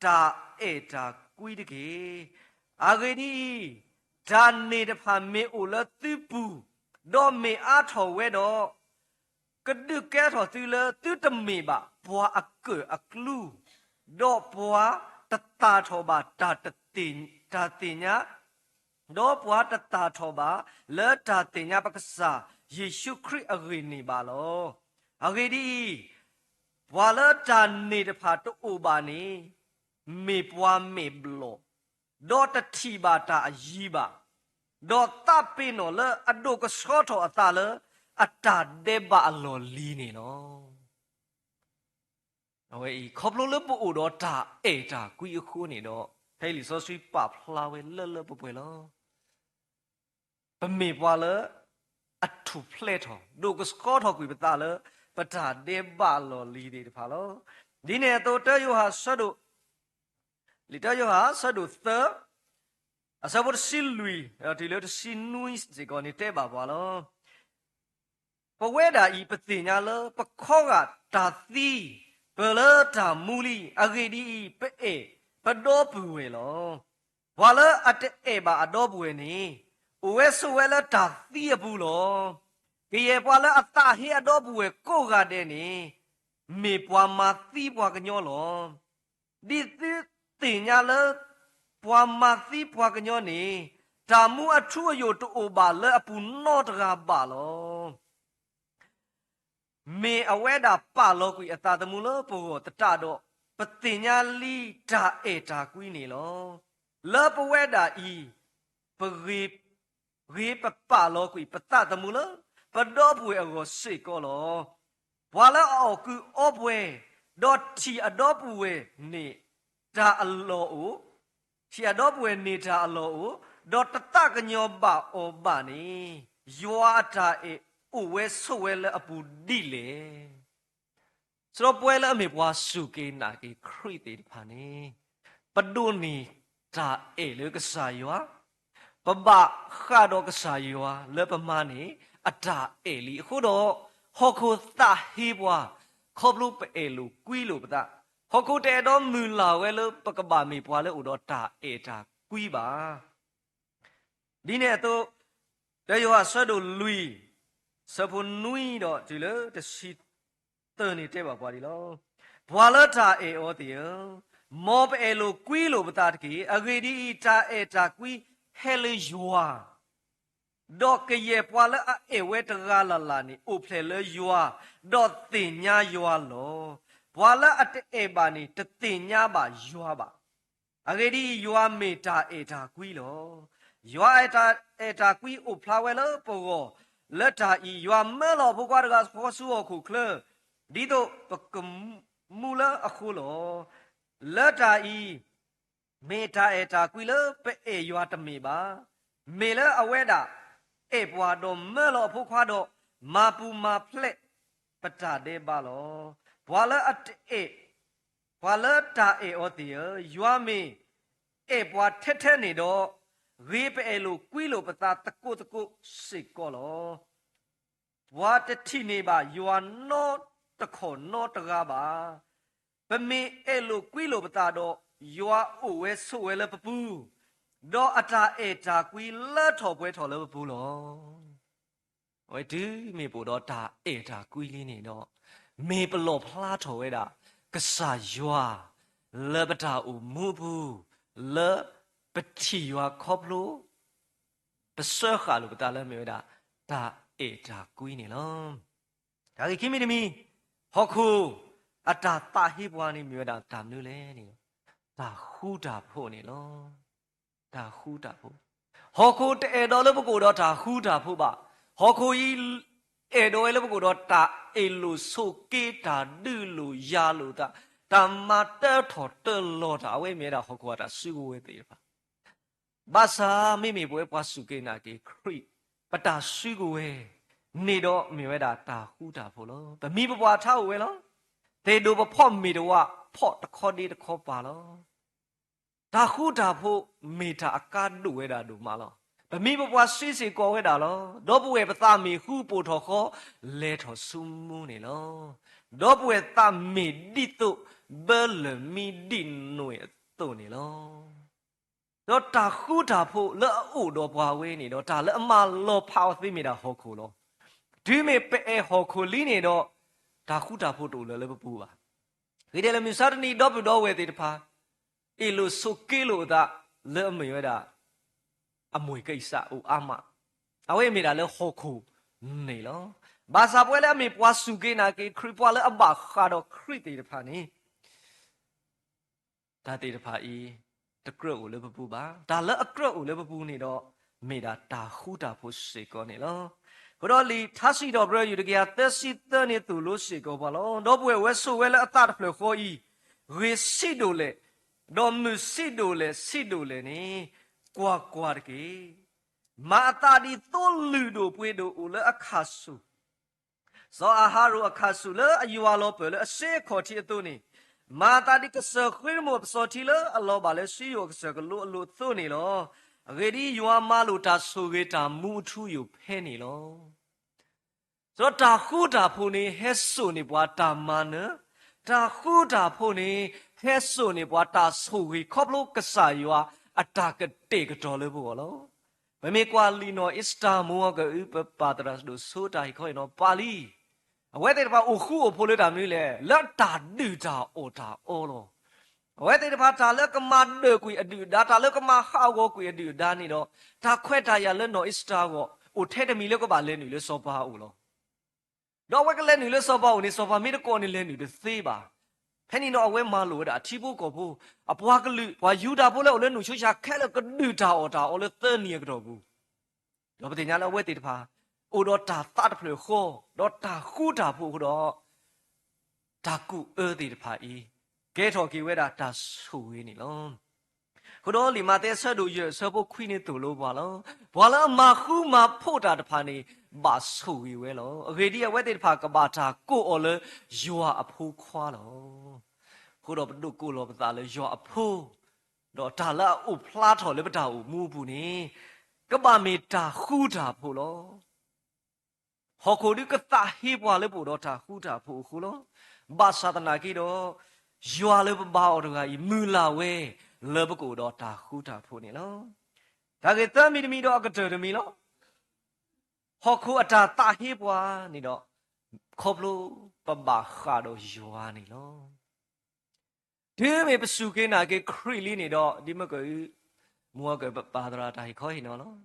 တၢ်အဲၣ်တၢ်ကွံတက့ၢ်. အဂ့ၢ်ဒ်အံၤ, တၢ်န့ၣ်တဖၣ်မ့ၢ်အိၣ်လၢသုပူၤ, ဒီးမ့ၢ်အါထီၣ်ဝဲဒီး, ကဒုးကဲထီၣ်သုလၢသုတမ့ၢ်ဘၣ်ပှၤအကၢၣ်အကျူ, ဒီးပှၤတသၣ်ထီၣ်ဘၣ်တၢ်တသ့ၣ်, တၢ်သ့ၣ်ညါ ဒီးပှၤတသၣ်ထီၣ်ဘၣ်လၢတၢ်သ့ၣ်ညါပကစၢ်ယ့ၣ်ၡူးခရံာ်အဂ့ၢ်န့ၣ်ဘၣ်လီၤ. အဂ့ၢ်ဒ်အံၤ, ပှၤလၢတၢ်န့ၣ်တဖၣ်တအိၣ်ဘၣ်န့ၣ်, မ့ၢ်ပှၤမဲာ်ဘျီၣ်, ဒီးတထံၣ်ဘၣ်တၢ်အယံၤဘၣ်, ဒီးသးပ့ၤနီၣ်လၢအဒိၣ်ကဆှီထီၣ်အသးလၢအတၢ်ဒဲးဘးအလီၢ်လံၤန့ၣ်လီၤ. အဝဲအံၤ ခီဖျိလၢပအိၣ်ဒီးတၢ်အဲၣ်တၢ်ကွံအဃိန့ၣ်ဒီး, ဖဲလံာ်စီဆှံပာ်ဖျါဝဲလၢလၢပှဲၤပှဲၤလီၤ. ပမ့ၢ်ပှၤလၢအထူၣ်ဖျဲးထီၣ်, ဒိၣ်ကဆှီထီၣ်ကွံာ်ပသးလၢ ပတၢ်ဒဲးဘးလီၢ်လံၤသ့ၣ်တဖၣ်လီၤ. ဒ်န့ၣ်အသိး တၢယိၤဟၣ်ဆၢဒိၣ်, လံာ်တၢယိၤဟၣ်ဆၢဒိၣ်သၢ, အဆၢဖိတဆံလွံၢ် တုၤလၢတဆံနွံစ့ၢ်ကီးန့ၣ်တဲဘၣ်ပှၤလီၤ. ပဝဲဒၣ်အံၤ ပသ့ၣ်ညါလၢပခီဂာ်တၢ်သံ, ပၢၤလၢတၢ်မူလံ. အဂ့ၢ်ဒ်အံၤ, ပအဲၣ်ပဒီပုၢ်ဝဲၢ်လီၤ. ပှၤလၢအတအဲၣ်ဘၣ်အဒီပုၢ်ဝဲၢ်န့ၣ်, အိၣ်ဝဲဆိးဝဲလၢတၢ်သံအပူၤလီၤ. ကယဲၢ်ပှၤလၢအသးဟ့အဒီပုၢ်ဝဲၢ်ကိးဂၤဒဲးန့ၣ်, မ့ၢ်ပှၤမၤသံပှၤကညီလီၤ. ဒ်သုသ့ၣ်ညါလၢ ပှၤမၤသံပှၤကညီန့ၣ်, တၢ်မူအထူအယိာ်တအိၣ်ဘၣ်လၢအပူၤနီတဂၤဘၣ်လီၤ. မ့ၢ်အဝဲဒၣ်ပာ်လီၤကွံာ်အသးသမူလၢပဂီၢ်သတးဒီး, ပသ့ၣ်ညါလံတၢ်အဲၣ်တၢ်ကွံန့ၣ်လီၤ. လၢပဝဲဒၣ်အံၤ, ပဂ့ၤ ဂ့ၤပပာ်လီၤကွံာ်ပသးသမူလၢ ပဒီပုၢ်ဝဲၢ်အဂီၢ်စ့ၢ်ကီးလီၤ. ပှၤလၢအအီၣ်ကုးအီပှဲၤ, ဒီးထံၣ်အဒီပုၢ်ဝဲၢ်န့ၣ်တၢ်အလီၢ်အိၣ်, ထံၣ်အဒီပုၢ်ဝဲၢ်န့ၣ်တၢ်အလီၢ်အိၣ်, ဒီးတသးကညီၤဘၣ်အီၤဘၣ်န့ၣ်, ယွၤအတၢ်အဲၣ်အိၣ်ဝဲဆိးဝဲလၢအပူၤဒ်လဲၣ်. ဒီးပဝဲလၢအမ့ၢ်ပှၤစူၢ်က့ၤနာ်က့ၤခရံာ်သ့ၣ်တဖၣ်န့ၣ်, ပဒိးန့ၢ်တၢ်အဲၣ်လၢကစၢ်ယွၤ, ပဘၣ်ဃးဒီးကစၢ်ယွၤလၢပမၤန့ၢ်အတၢ်အဲၣ်လံအဃိဒီး, ဟီၣ်ခိၣ်သးဟ့ပှၤ, ခီဖျိပအဲၣ်လိာ်ကွံလိာ်ပသး, ဟီၣ်ခိၣ်တအဲၣ်ဒိးမုၢ်လၢ်ဝဲလၢပကဘၣ်မ့ၢ်ပှၤလၢအိၣ်ဒီးတၢ်အဲၣ်တၢ်ကွံဘၣ်. ဒ်န့ၣ်အသိး, တၢယိၤဟၣ်အဆၢဒိၣ်လွံၢ်, ဆၢဖိနွံဒီးတုၤလၢတဆံသၢန့ၣ်တဲဘၣ်ပှၤဒ်လီၤ. ပှၤလၢတၢ်အဲၣ်အီၤသ့ၣ်ဧၢ, မ်ပအဲၣ်လိာ်ကွံလိာ်ပသးတက့ၢ်. အဂ့ၢ်ဒ်အံၤ, တၢ်အဲၣ်တၢ်ကွံဟဲလၢယွၤ, ဒီးကယဲၢ်ပှၤလၢအအဲၣ်ဝဲတဂၤလၢ်လၢ်န့ၣ် အိၣ်ဖျဲၣ်လၢယွၤ, ဒီးသ့ၣ်ညါယွၤလီၤ. ပှၤလၢအတအဲၣ်ဘၣ်န့ၣ် တသ့ၣ်ညါဘၣ်ယွၤဘၣ်. အဂ့ၢ်ဒ်အံၤ, ယွၤမ့ၢ်တၢ်အဲၣ်တၢ်ကွံလီၤ. ယွၤအတၢ်အဲၣ်တၢ်ကွံအိၣ်ဖျါဝဲလၢပဂီၢ်, လၢတၢ်အံၤ ယွၤမၢလီၤအဖိခွါတဂၤဃီဆူဟီၣ်ခိၣ်ချၢ, ဒ်သိးပကမူလၢအဃိလီၤ. လၢတၢ်အံၤ မ့ၢ်တၢ်အဲၣ်တၢ်ကွံလၢပအဲၣ်ယွၤတမ့ၢ်ဘၣ်. မ့ၢ်လၢအဝဲဒၣ်အဲၣ်ပှၤဒီးမၢလီၤအဖိခွါဒီး မၤပူၤမၤဖျဲးပတၢ်ဒဲးဘးလီၤ. ပှၤလၢအတအဲၣ်, ပှၤလၢတၢ်အဲၣ်အီၤသ့ၣ်ဧၢ, ယွၤမ့ၢ်အဲၣ်ပှၤထဲထဲန့ၣ်ဒီး, ဂ့ၤပအဲၣ်လိာ်ကွံလိာ်ပသးသကိးသကိးစ့ၢ်ကီးလီၤ. ပှၤတထံၣ်န့ၢ်ဘၣ်ယွၤနီတခီၣ်နီတဂၤဘၣ်. ပမ့ၢ်အဲၣ်လိာ်ကွံလိာ်ပသးဒီး, ယွၤအိၣ်ဝဲဆိးဝဲလၢပပူၤ, ဒီးအတၢ်အဲၣ်တၢ်ကွံလၢထီၣ်ပှဲၤထီၣ်လၢပပူၤလီၤ. အဝဲတုၤမ့ၢ်ပအိၣ်ဒီးတၢ်အဲၣ်တၢ်ကွံလံန့ၣ်ဒီး, မ့ၢ်ပလီၣ်ဖျါထီၣ်ဝဲဒၣ် ကစၢ်ယွၤ လၢပတၢ်အိၣ်မူအပူၤ, လၢပထံၣ်ယွၤခီဖျိ ပစၢဃာ်လိာ်ပသးလၢမ့ၢ်ဝဲဒၣ် တၢ်အဲၣ်တၢ်ကွံန့ၣ်လီၤ. တၢ်ဂ့ၢ်ခံမံၤတမံၤ, ဟီၣ်ခိၣ်အတၢ်သးဟ့ပှၤန့ၣ်မ့ၢ်ဝဲဒၣ်တၢ်မနုၤလဲၣ်န့ၣ်, တၢ်ဃူတၢ်ဖိးန့ၣ်လီၤ. တၢ်ဃူတၢ်ဖိး, ဟီၣ်ခိၣ်တအဲၣ်ဒိးလၢပကအိၣ်ဒီးတၢ်ဃူတၢ်ဖိးဘၣ်. ဟီၣ်ခိၣ်အံၤ အဲၣ်ဒိးဝဲလၢပကအိၣ်ဒီးတၢ်အ့ၣ်လိာ်ဆိးက့, တၢ်ဒုးလိာ်ယၤလိာ်သး, တၢ်မၤတၢထီၣ်တၢလီၤတၢ်, အဝဲမ့ၢ်ဝဲဒၣ်ဟီၣ်ခိၣ်အတၢ်စုကဝဲၤသ့ၣ်တဖၣ်. ဘၣ်ဆၣ်မ့မ့ၢ်ပဝဲပှၤစူၢ်က့ၤနာ်က့ၤခရံာ်, ပတၢ်စုကဝဲၤန့ၣ်ဒီးမ့ၢ်ဝဲဒၣ်တၢ်ဃူတၢ်ဖိးလီၤ. ပမံၤပပှၢ်ထါအိၣ်ဝဲလီၤ. သ့ၣ်ဒိၣ်ပဖီၣ်မ့ၢ်တဝး, ဖီၣ်တခီဒ့တခီပၤလီၤ. တၢ်ဃူတၢ်ဖိးမ့ၢ်တၢ်အကါဒိၣ်ဝဲဒၣ်ဒိၣ်မးလီၤ. ပမံၤပပှၢ်စံးစ့ၢ်ကီးဝဲဒၣ်လီၤ. ဒီပုၢ်ဝဲၢ်ပသးမ့ၢ်ဃူပိာ်ထီၣ်ဃီ, လဲၤထီၣ်ဆူမူန့ၣ်လီၤ. ဒီပုၢ်ဝဲၢ်သးမ့ၢ်ဒ်သိး, ဘၢလၢၢ်မံဒံးနွံအသိးန့ၣ်လီၤ. ဒီးတၢ်ဃူတၢ်ဖိးလၢအအိၣ်ဒီးပှၤဝဲန့ၣ်ဒီး တၢ်လၢအမၤလီၤဖးအီၤသ့မ့ၢ်ဒၣ်ဟီၣ်ခိၣ်လီၤ. တုၤမ့ၢ်ပအဲၣ်ဟီၣ်ခိၣ်လံန့ၣ်ဒီး, တၢ်ဃူတၢ်ဖိးတအိၣ်လၢၤလၢပပူၤဘၣ်. ဂ့ၤဒဲးလၢမုၢ်ဆါတနံၤ ဒီပုၢ်ဒီဝဲၢ်သ့ၣ်တဖၣ် အ့ၣ်လိာ်ဆိးက့လိာ်အသးလၢအမ့ၢ်ဝဲဒၣ် အမှဲကစၢ်အိၣ်အါမး, အဝဲမ့ၢ်ဒၣ်လၢဟီၣ်ခိၣ်န့ၣ်လီၤ. ဘၣ်ဆၣ်ပဝဲလၢအမ့ၢ်ပှၤစူၢ်က့ၤနာ်က့ၤခရံာ်, ပှၤလၢအဘၣ်ဃးဒီးခရံာ်သ့ၣ်တဖၣ်န့ၣ် တၢ်သ့ၣ်တဖၣ်အံၤ တကြၢးအိၣ်လၢပပူၤဘၣ်. တၢ်လၢအကြၢးအိၣ်လၢပပူၤန့ၣ်ဒီး မ့ၢ်ဒၣ်တၢ်ဃူတၢ်ဖိးစ့ၢ်ကီးန့ၣ်လီၤ. အဃိဒီးလံာ်ထါစံးထီၣ်ပတြၢၤ ယူၢ်တကယၤသၢဆံသၢန့ၣ်သိၣ်လိစ့ၢ်ကီးပှၤလီၤ. ဒီပုၢ်ဝဲၢ်ဝဲဆိးဝဲလၢအသးတဖျၢၣ်ဃီအံၤ, ဂ့ၤဆံးဒိၣ်လဲၣ်, ဒီးမုာ်ဆံးဒိၣ်လဲၣ်ဆံးဒိၣ်လဲၣ်န့ၣ်, ကွၢ်ကွၢ်တက့ၢ်. မၤအသးဒ်သိးလုၢ်ဒိၣ်ပှ့ၤဒိၣ်အိၣ်လၢအခၣ်ဆူၣ် စီၤအၤဟရိၣ်အခၣ်ဆူၣ်လၢအယွၤလီၤပၢၢ်လၢအစ့အခီၣ်ထံးအသိးန့ၣ်, မၤအသးဒ်ကစၢၢ်ဃ့ရမိၢ်အပစီၤထံလၢအလီၤဘၣ်လၢစံယိၣ်အကစၢၢ်ကလိအလိၤအသိးန့ၣ်လီၤ. အဂ့ၢ်ဒ်အံၤ, ယွၤမၤလိာ်တၢ်ဆိၣ်ဂ့ၤတၢ်မူအထူအယိာ်ဖဲန့ၣ်လီၤ. ဒီးတၢ်ဃူတၢ်ဖိးန့ၣ် ဟဲစိာ်န့ၢ်ပှၤတၢ်မၤနၢၤ, တၢ်ဃူတၢ်ဖိးန့ၣ် ဟဲစိာ်န့ၢ်ပှၤတၢ်ဆိၣ်ဂ့ၤခီဖျိကစၢ်ယွၤအတၢ်ကတဲာ်ကတီၤလၢပဂီၢ်လီၤ. ပမ့ၢ်ကွၢ်လံာ်နီၢ်အ့စတၢၤ မုၢ်ဂီၤကအု ပပၢ်သရၣ်ဒိၣ်စိတၢ်ဟ့ၣ်ခီဟ့ၣ်နီၤပာ်လံ အဝဲသ့ၣ်တဖၣ်အိၣ်ဃူအိၣ်ဖိးလၢတၢ်မနုၤလဲၣ်, လၢတၢ်ဒုၣ်တၢ်အီၣ်တၢ်အီလီၤ. အဝဲသ့ၣ်တဖၣ်တၢ်လၢကမၤဒၢၣ်ကွံာ်အဒုၣ်အဒါ, တၢ်လၢကမၤဟးဂီၤကွံာ်အဒုၣ်အဒါန့ၣ်ဒီး, တၢ်ခွဲးတၢ်ယာ်လၢနီၢ်အ့စတၢၤအဂီၢ် အိၣ်ထဲတမံၤလၢကဘၣ်လဲၤနုာ်လၢစီၤပၤအအိၣ်လီၤ. ဒီးအဝဲကလဲၤနုာ်လၢစီၤပၤအအိၣ်န့ၣ် စီၤပၤမ့ၢ်တကိးန့ၣ် လဲၤနုာ်တသ့ဘၣ်. ဖဲန့ၣ်ဒီးအဝဲမၤလိာ်ဝဲဒၣ်အထံဖိကီၢ်ဖိ, အပှၤကလုာ် ပှၤယူဒၤဖိလၢအိၣ်လၢနူၢ်ဆိဆးခဲလၢာ် ကဒုၣ်တၢ်အီၣ်တၢ်အီလၢသၢနံၤအကတီၢ်ပူၤ ဒီးပသ့ၣ်ညါလၢအဝဲသ့ၣ်တဖၣ် အိၣ်ဒီးတၢ်သးတဖျၢၣ်ဃီ, ဒီးတၢ်ဃူတၢ်ဖိးအဃိဒီး, တၢ်ကူၣ်အၢသ့ၣ်တဖၣ်အံၤ ကဲထီၣ်က့ၤဝဲဒၣ်တၢ်ဆိၣ်ဂ့ၤန့ၣ်လီၤ. အဃိဒီးလံာ်မးသဲအဆၢဒိၣ်ယဲၢ်အဆၢဖိခွံန့ၣ်သိၣ်လိပှၤလီၤ. ပှၤလၢအမၤဃူမၤဖိးတၢ်တဖၣ်န့ၣ် ဘၣ်ဆိၣ်ဂ့ၤဝဲလီၤ. အဂ့ၢ်ဒ်အံၤ, အဝဲသ့ၣ်တဖၣ်ကဘၣ်တၢ်ကိးအီၤလၢယွၤအဖိခွါလီၤ. အဃိဒီးပဒိးကိးလီၤပသးလၢယွၤအဖိ, ဒီးတၢ်လၢအအိၣ်ဖျါထီၣ်လၢပတၢ်အိၣ်မူအပူၤန့ၣ် ကဘၣ်မ့ၢ်တၢ်ဃူတၢ်ဖိးလီၤ. ဟီၣ်ခိၣ်ဒုးကသးဟ့ပှၤလၢပအိၣ်ဒီးတၢ်ဃူတၢ်ဖိးအဃိလီၤ. ဘၣ်ဆၣ်သနာ်က့ဒီး, ယွၤလၢပဘါအီၤတဂၤအံၤ မုၢ်လၢ်ဝဲလၢပကအိၣ်ဒီးတၢ်ဃူတၢ်ဖိးန့ၣ်လီၤ. တၢ်ဂ့ၢ်သၢမံၤတမံၤဒီးအကတၢၢ်တမံၤလီၤ. ဟီၣ်ခိၣ်အတၢ်သးဟ့ပှၤန့ၣ်ဒီး, ခီဖျိပဘၣ်ဃးဒီးယွၤန့ၣ်လီၤ. တုၤမ့ၢ်ပစူၢ်က့ၤနာ်က့ၤခရံာ်လံန့ၣ်ဒီး ဒ်မ့ၢ်က, မူကပာ်သရၣ်တၢ်ဟ့ၣ်ခီဟ့ၣ်နီၤလီၤ.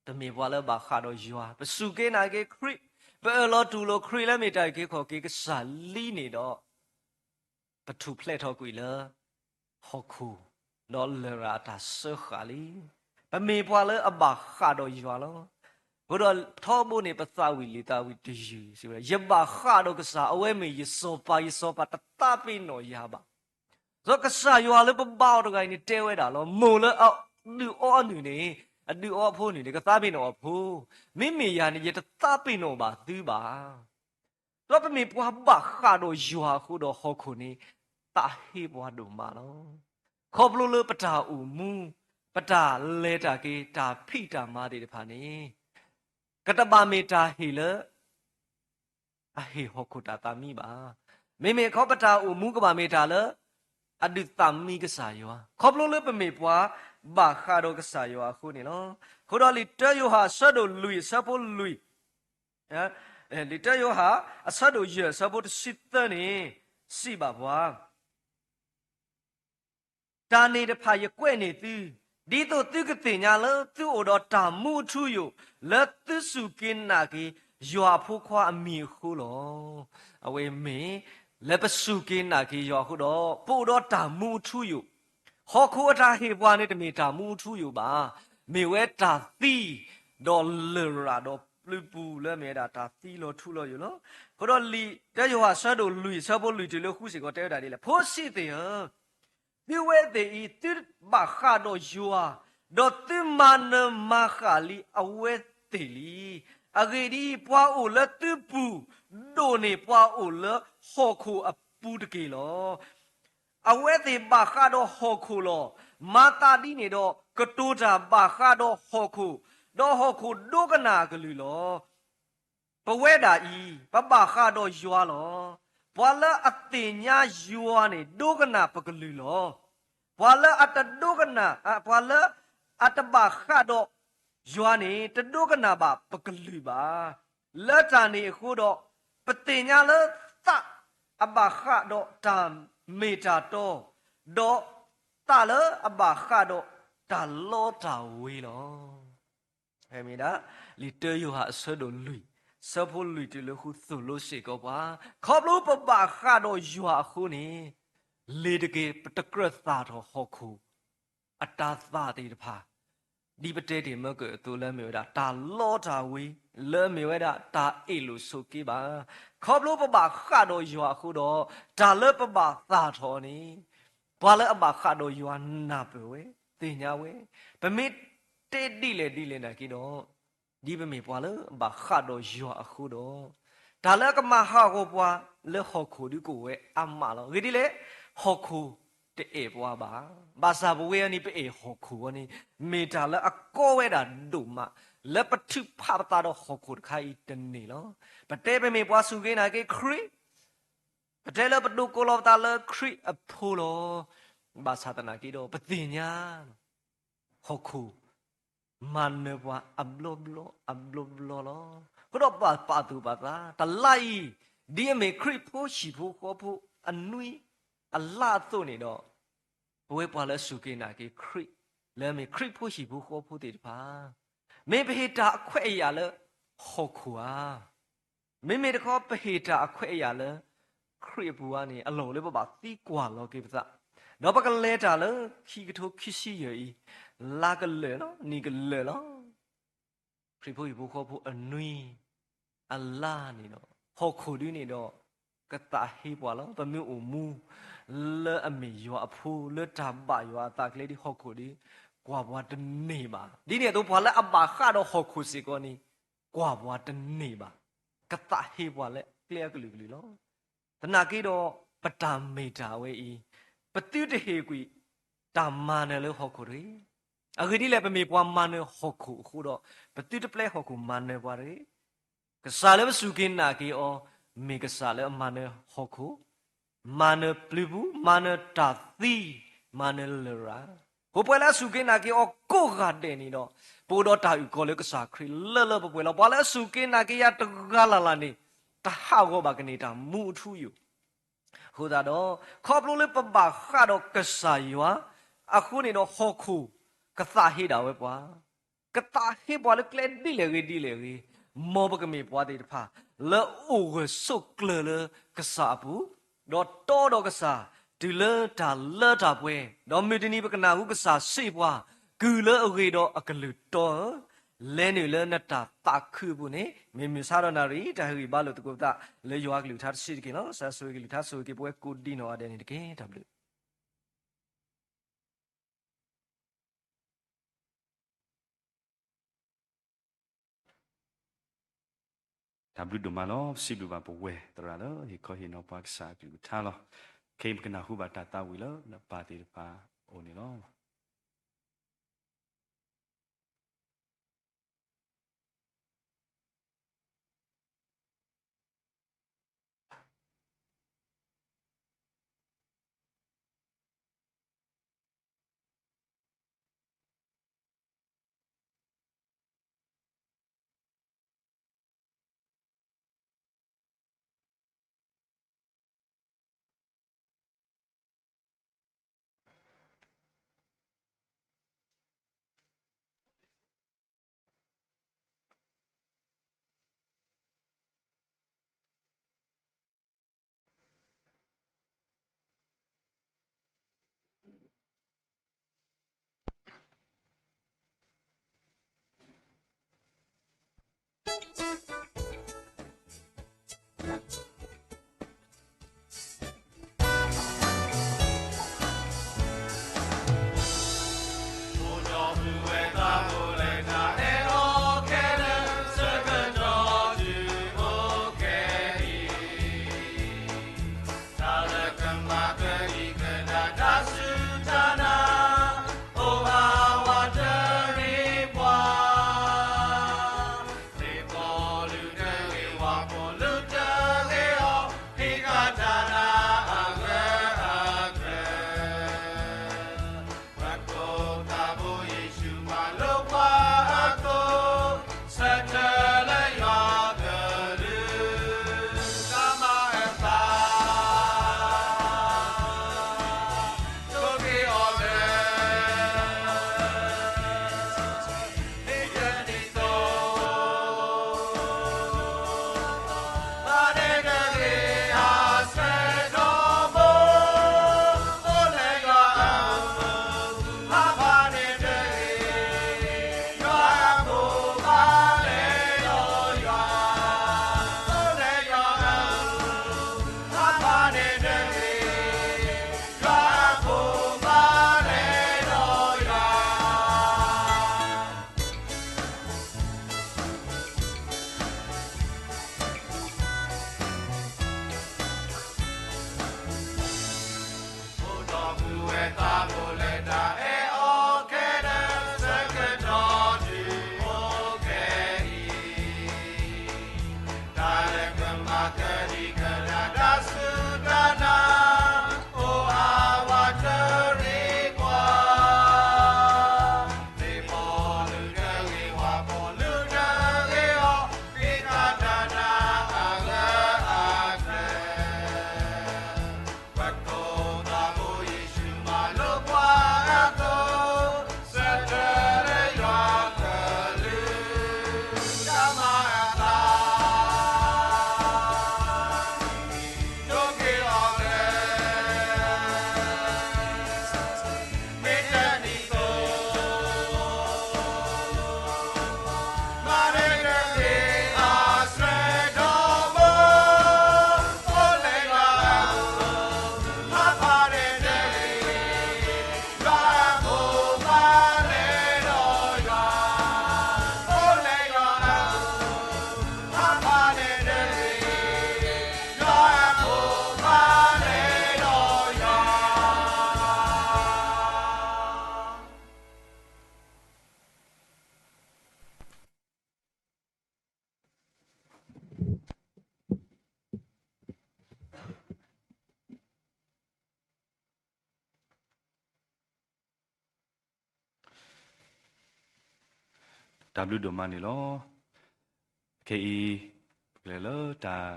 တမ့ၢ်ပှၤလၢဘၣ်ဃးဒီးယွၤ, ပစူၢ်က့ၤနာ်က့ၤခရံာ်, ပအၢၣ်လီၤတူၢ်လိာ်ခရံာ်လၢမ့ၢ်တၢ်အုၣ်က့ၤခီၣ်က့ၤကစၢ်လံန့ၣ်ဒီး, ပထူၣ်ဖျဲးထီၣ်ကွံာ်လၢဟီၣ်ခိၣ်, ဒီးလရာ်အတၢ်စၢဃာ်လံ. ပမ့ၢ်ပှၤလၢအဘၣ်ဃးဒီးယွၤလီၤ. အဃိဒီးထီဘိန့ၣ် ပသးဝံၣ်လံာ်သးဝံၣ်တယုၢ်စံးဝဲ, ယဘၣ်ဃးဒီးကစၢ်, အဝဲမ့ၢ်ယစီၤပၤ, ယစီၤပၤတသးပ့ၤနီၣ်ယၤဘၣ်. ဒီးကစၢ်ယွၤလၢပဘါအီၤတဂၤအံၤန့ၣ်တဲဝဲဒၣ်လီၤ. မိၢ်လၢအဒုးအီအနုၢ်န့ၣ်, အဒုးအီအဖိန့ၣ်န့ၣ် ကသးပ့ၤနီၣ်အဖိ, မ့မ့ၢ်ယၤန့ၣ် ယတသးပ့ၤနီၣ်ဘၣ်သုဘၣ်. ဒီးပမ့ၢ်ပှၤဘၣ်ဃးဒီးယွၤအဃိဒီးဟီၣ်ခိၣ်န့ၣ် သးဟ့ပှၤဒိၣ်မးလီၤ. ခီဖျိလၢပတၢ်အိၣ်မူ, ပတၢ်လဲၤတၢ်က့ၤ, တၢ်ဖံးတၢ်မၤသ့ၣ်တဖၣ်န့ၣ်, ကတဘၣ်မ့ၢ်တၢ်ဟ့ၣ်လၢ အဟ့ၣ်ဟီၣ်ခိၣ်တၢ်သးမံဘၣ်. မ့မ့ၢ်ခီပတၢ်အိၣ်မူကဘၣ်မ့ၢ်တၢ်လၢ အဒုးသးမံကစၢ်ယွၤ, ခီဖျိလၢပမ့ၢ်ပှၤဘၣ်ဃးဒီးကစၢ်ယွၤအဃိန့ၣ်လီၤ. အဃိဒီးလံာ်တၢယိၤဟၣ်အဆၢဒိၣ်လွံၢ်အဆၢဖိလွံၢ်, လံာ်တၢယိၤဟၣ်အဆၢဒိၣ်ယဲၢ်အဆၢဖိတဆံသၢန့ၣ် စံးဘၣ်ပှၤ တၢ်န့ၣ်တဖၣ်ယကွဲးန့ၢ်သု, ဒ်သိးသုကသ့ၣ်ညါလၢသုအိၣ်ဒီးတၢ်မူအထူအယိာ်, လၢသုစူၢ်က့ၤနာ်က့ၤ ယွၤအဖိခွါအမံၤအဃိလီၤ. အဝဲမ့ၢ်လၢပစူၢ်က့ၤနာ်က့ၤယွၤအဃိဒီး ပအိၣ်ဒီးတၢ်မူအထူအယိာ်, ဟီၣ်ခိၣ်အတၢ်ဟ့ၣ်ပှၤန့ၣ်တမ့ၢ်တၢ်မူအထူအယိာ်ဘၣ်. မ့ၢ်ဝဲတၢ်သံ, ဒီးလရာ်ဒီးပျုၤပူၤလၢမ့ၢ်ဝဲဒၣ်တၢ်သံလီၤထူလီၤယိာ်လီၤ. အဃိဒီးလံာ်တၢယိၤဟၣ်အဆၢဒိၣ်လွံၢ်အဆၢဖိလွံၢ်တုၤလၢဃုစ့ၢ်ကီးတဲဝဲဒၣ်ဒ်လဲၣ်, ဖိဆံးသ့ၣ်ဧၢ, သုဝဲသ့ၣ်အံၤ သုဘၣ်ဃးဒီးယွၤ, ဒီးသုမၤနၢၤမၤဃၣ်လံအဝဲသ့ၣ်လံ. အဂ့ၢ်ဒ်အံၤ, ပှၤအိၣ်လၢသုပူၤ ဒိၣ်န့ၢ်ပှၤအိၣ်လၢဟီၣ်ခိၣ်အပူၤတက့ၢ်လီၤ. အဝဲသ့ၣ်ဘၣ်ဃးဒီးဟီၣ်ခိၣ်လီၤ. မၤသးဒ်န့ၣ်ဒီး ကတိၤတၢ်ဘၣ်ဃးဒီးဟီၣ်ခိၣ်, ဒီးဟီၣ်ခိၣ်ဒိကနၣ်အကလုၢ်လီၤ. ပဝဲဒၣ်အံၤ ပဘၣ်ဃးဒီးယွၤလီၤ. ပှၤလၢအသ့ၣ်ညါယွၤန့ၣ် ဒိကနၣ်ပကလုၢ်လီၤ. ပှၤလၢအတဒိကနၣ်, ပှၤလၢအတဘၣ်ဃးဒီးယွၤန့ၣ် တဒိကနၣ်ဘၣ်ပကလုၢ်ဘၣ်. လၢတၢ်န့ၣ်အဃိဒီး, ပသ့ၣ်ညါလၢသးအဘၣ်ဃးဒီးတၢ်မ့ၢ်တၢ်တီ, ဒီးသးလၢအဘၣ်ဃးဒီးတၢ်လီတၢ်ဝ့ၤလီၤ. မ့ၢ်ဒၣ် လံာ်တၢယိၤဟၣ်အဆၢဒိၣ်လွံၢ်, ဆၢဖိလွံၢ်တုၤလၢဃုသိၣ်လိစ့ၢ်ကီးပှၤ, ခီဖျိပဘၣ်ဃးဒီးယွၤအဃိန့ၣ်, လ့ၤတက့ၤ ပတကြၢးသၣ်ထီၣ်ဟီၣ်ခိၣ် အတၤသၣ်သ့ၣ်တဖၣ်, ဒ်ပတဲတ့ၢ်မၢကၢၢ်အသိးလၢအမ့ၢ်ဝဲဒၣ်တၢ်လီတၢ်ဝ့ၤ, လၢအမ့ၢ်ဝဲဒၣ်တၢ်အ့ၣ်လိာ်ဆိးက့ဘၣ်. ခီဖျိပဘၣ်ဃးဒီးယွၤအဃိဒီး, တၢ်လၢပဘၣ်သၣ်ထီၣ်န့ၣ်, ပှၤလၢအဘၣ်ဃးဒီးယွၤနၢ်ပၢၢ်ဝဲ, သ့ၣ်ညါဝဲ, ပမ့ၢ်တဲဒ်လဲၣ်ဒ်လဲၣ်နာ်က့ဒီး, ဒ်ပမ့ၢ်ပှၤလၢအဘၣ်ဃးဒီးယွၤအဃိဒီး, တၢ်လၢအကမၤဟးဂီၤပှၤလၢဟီၣ်ခိၣ်ဒုးကအိၣ်ဝဲအါမးလီၤ. ဂ့ၢ်ဒ်လဲၣ်, ဟီၣ်ခိၣ်တအဲၣ်ပှၤဘၣ်. ဘၣ်ဆၣ်ပဝဲအံၤန့ၣ် ပအဲၣ်ဟီၣ်ခိၣ်အီၤန့ၣ်, မ့ၢ်တၢ်လၢအကီဝဲဒၣ်ဒိၣ်မး, လၢပထုးဖးပသးဒီးဟီၣ်ခိၣ်တခါအံၤတန့ၢ်လီၤ. ပတဲပမ့ၢ်ပှၤစူၢ်က့ၤနာ်က့ၤခရံာ်, ပတဲလၢပဒိးကိးလီၤပသးလၢခရံာ်အဖိလီၤ. ဘၣ်ဆၣ်သနာ်က့ဒီး ပသ့ၣ်ညါ ဟီၣ်ခိၣ် မၤနၢၤပှၤအဘျီဘျီအဘျီဘျီလီၤ. အဃိဒီးပာ်သူၣ်ပာ်သး တလါအံၤ, ဒ်အမ့ၢ်ခရံာ်ဖိဟံၣ်ဖိဃီဖိအနွံအလါအသိးန့ၣ်ဒီး, ပဝဲပှၤလၢအစူၢ်က့ၤနာ်က့ၤခရံာ်, လၢအမ့ၢ်ခရံာ်ဖိဟံၣ်ဖိဃီဖိသ့ၣ်တဖၣ်, မ့ၢ်ပဟ့ၣ်တၢ်အခွဲးအယာ်လၢဟီၣ်ခိၣ်ဧါ. မ့မ့ၢ်တခီ ပဟ့ၣ်တၢ်အခွဲးအယာ်လၢ ခရံာ်အပူၤဧါန့ၣ် အလီၢ်အိၣ်လၢပဘၣ်သံကွၢ်လီၤက့ၤပသး, ဒီးပကလဲၤတၢ်လၢခံကထိခံဆံယဲၢ်အံၤ, လါကလၢာ်လီၤ, နံၣ်ကလၢာ်လီၤ. ခရံာ်ဖိဟံၣ်ဖိဃီဖိအနွံအလါန့ၣ်ဒီး, ဟီၣ်ခိၣ်ဒုန့ၣ်ဒီး ကသးဟ့ပှၤလီၤ. ပမ့ၢ်အိၣ်မူ လၢအမ့ၢ်ယွၤအဖိ လၢတၢ်ဘၣ်ယွၤအသးကျဲဒ်ဟီၣ်ခိၣ်ဒီး ကွၢ်ပှၤတန့ၢ်ဘၣ်. ဒ်န့ၣ်အသိး ပှၤလၢအဘၣ်ဃးဒီးဟီၣ်ခိၣ်စ့ၢ်ကီးန့ၣ် ကွၢ်ပှၤတန့ၢ်ဘၣ်. ကသးဟ့ပှၤလၢကျဲအကလုာ်ကလုာ်လီၤ. သနာ်က့ဒီး ပတၢ်မ့ၢ်တၢ်ဝဲအံၤ ပသုတဟ့ၣ်ကွံာ်တၢ်မၤနၢၤလၢဟီၣ်ခိၣ်တဂ့ၤ. အဂ့ၢ်ဒ်လဲၣ် ပမ့ၢ်ပှၤမၤနၢၤဟီၣ်ခိၣ်အဃိဒီး ပသုတပျဲဟီၣ်ခိၣ်မၤနၢၤပှၤတဂ့ၤ. ကစၢ်လၢပစူၢ်က့ၤနာ်က့ၤအီၤ မ့ၢ်ကစၢ်လၢအမၤနၢၤဟီၣ်ခိၣ်, မၤနၢၤပျုၤပူၤ, မၤနၢၤတၢ်သံ, မၤနၢၤလရာ်. ပဝဲလၢအစူၢ်က့ၤနာ်က့ၤအီၤကိးဂၤဒဲးန့ၣ်ဒီး ပအိၣ်ဒီးတၢ်အုၣ်ကီၤလၢကစၢ်ခရံာ်လၢလၢပှဲၤပှဲၤလီၤ. ပှၤလၢအစူၢ်က့ၤနာ်က့ၤယၤတဂၤလၢ်လၢ်န့ၣ် တဟးဂီၤဘၣ်ကန့ၢ်တၢ်မူအထူအယိာ် အဃိသတးဒီး ခီဖျိလၢပဘၣ်ဃးဒီးကစၢ်ယွၤအဃိန့ၣ်ဒီး ဟီၣ်ခိၣ်ကသးဟ့ဒၣ်ဝဲပှၤ, ကသးဟ့ပှၤလၢကျဲဒ်လဲၣ်ဂ့ၤဒ်လဲၣ်ဂ့ၤ, မ်ပကမ့ၢ်ပှၤသ့ၣ်တဖၣ် လၢအိၣ်ဂၢၢ်ဆိးကျၢၤလၢကစၢ်အပူၤ, ဒီးတီဒီးကစၢ် တုၤလၢတၢ်လၢတၢ်ပှဲၤ, ဒီးမုၢ်တနံၤပကနၢ်ဟူကစၢ်စံးပှၤ, ကုၢ်လၢအဂ့ၤဒီးအကလုၢ်တီဧၢ, လဲၤနုာ်လၢနတၢ်သးခုအပူၤန့ၣ် မ့ၢ်မုၢ်ဆါဒီးနၣ်ရံၣ် တၢ်ဟ့ၣ်ဂံၢ်ဘါလိာ်သကိးပသး လၢယွၤအကလုၢ်ကထါတဆံးတက့ၢ်လီၤ. ကစၢ်ဆိၣ်ဂ့ၤကလုၢ်ကထါ ဆိၣ်ဂ့ၤက့ၤပဝဲကိးဒံနီၢ်ဂၤဒဲးန့ၣ်တက့ၢ်. တၢ်ဘျုး တၢ်ဘျုးဒိၣ်မးလီၤ. ပစံးဘျုးဘၣ်ပဝဲသရၣ်လၢဟ့ၣ်ခီဟ့ၣ်နီၤပှၤကစၢ်အကလုၢ်ကထါလီၤ. ခဲအံၤပကနၢ်ဟူဘၣ်တၢ်သးဝံၣ်လၢနပၢ်သ့ၣ်တဖၣ်အအိၣ်န့ၣ်လီၤ. တၢ်ဘျုးဒိၣ်မးန့ၣ်လီၤ. ခဲအံၤ ပကလဲၤလၢတၢ်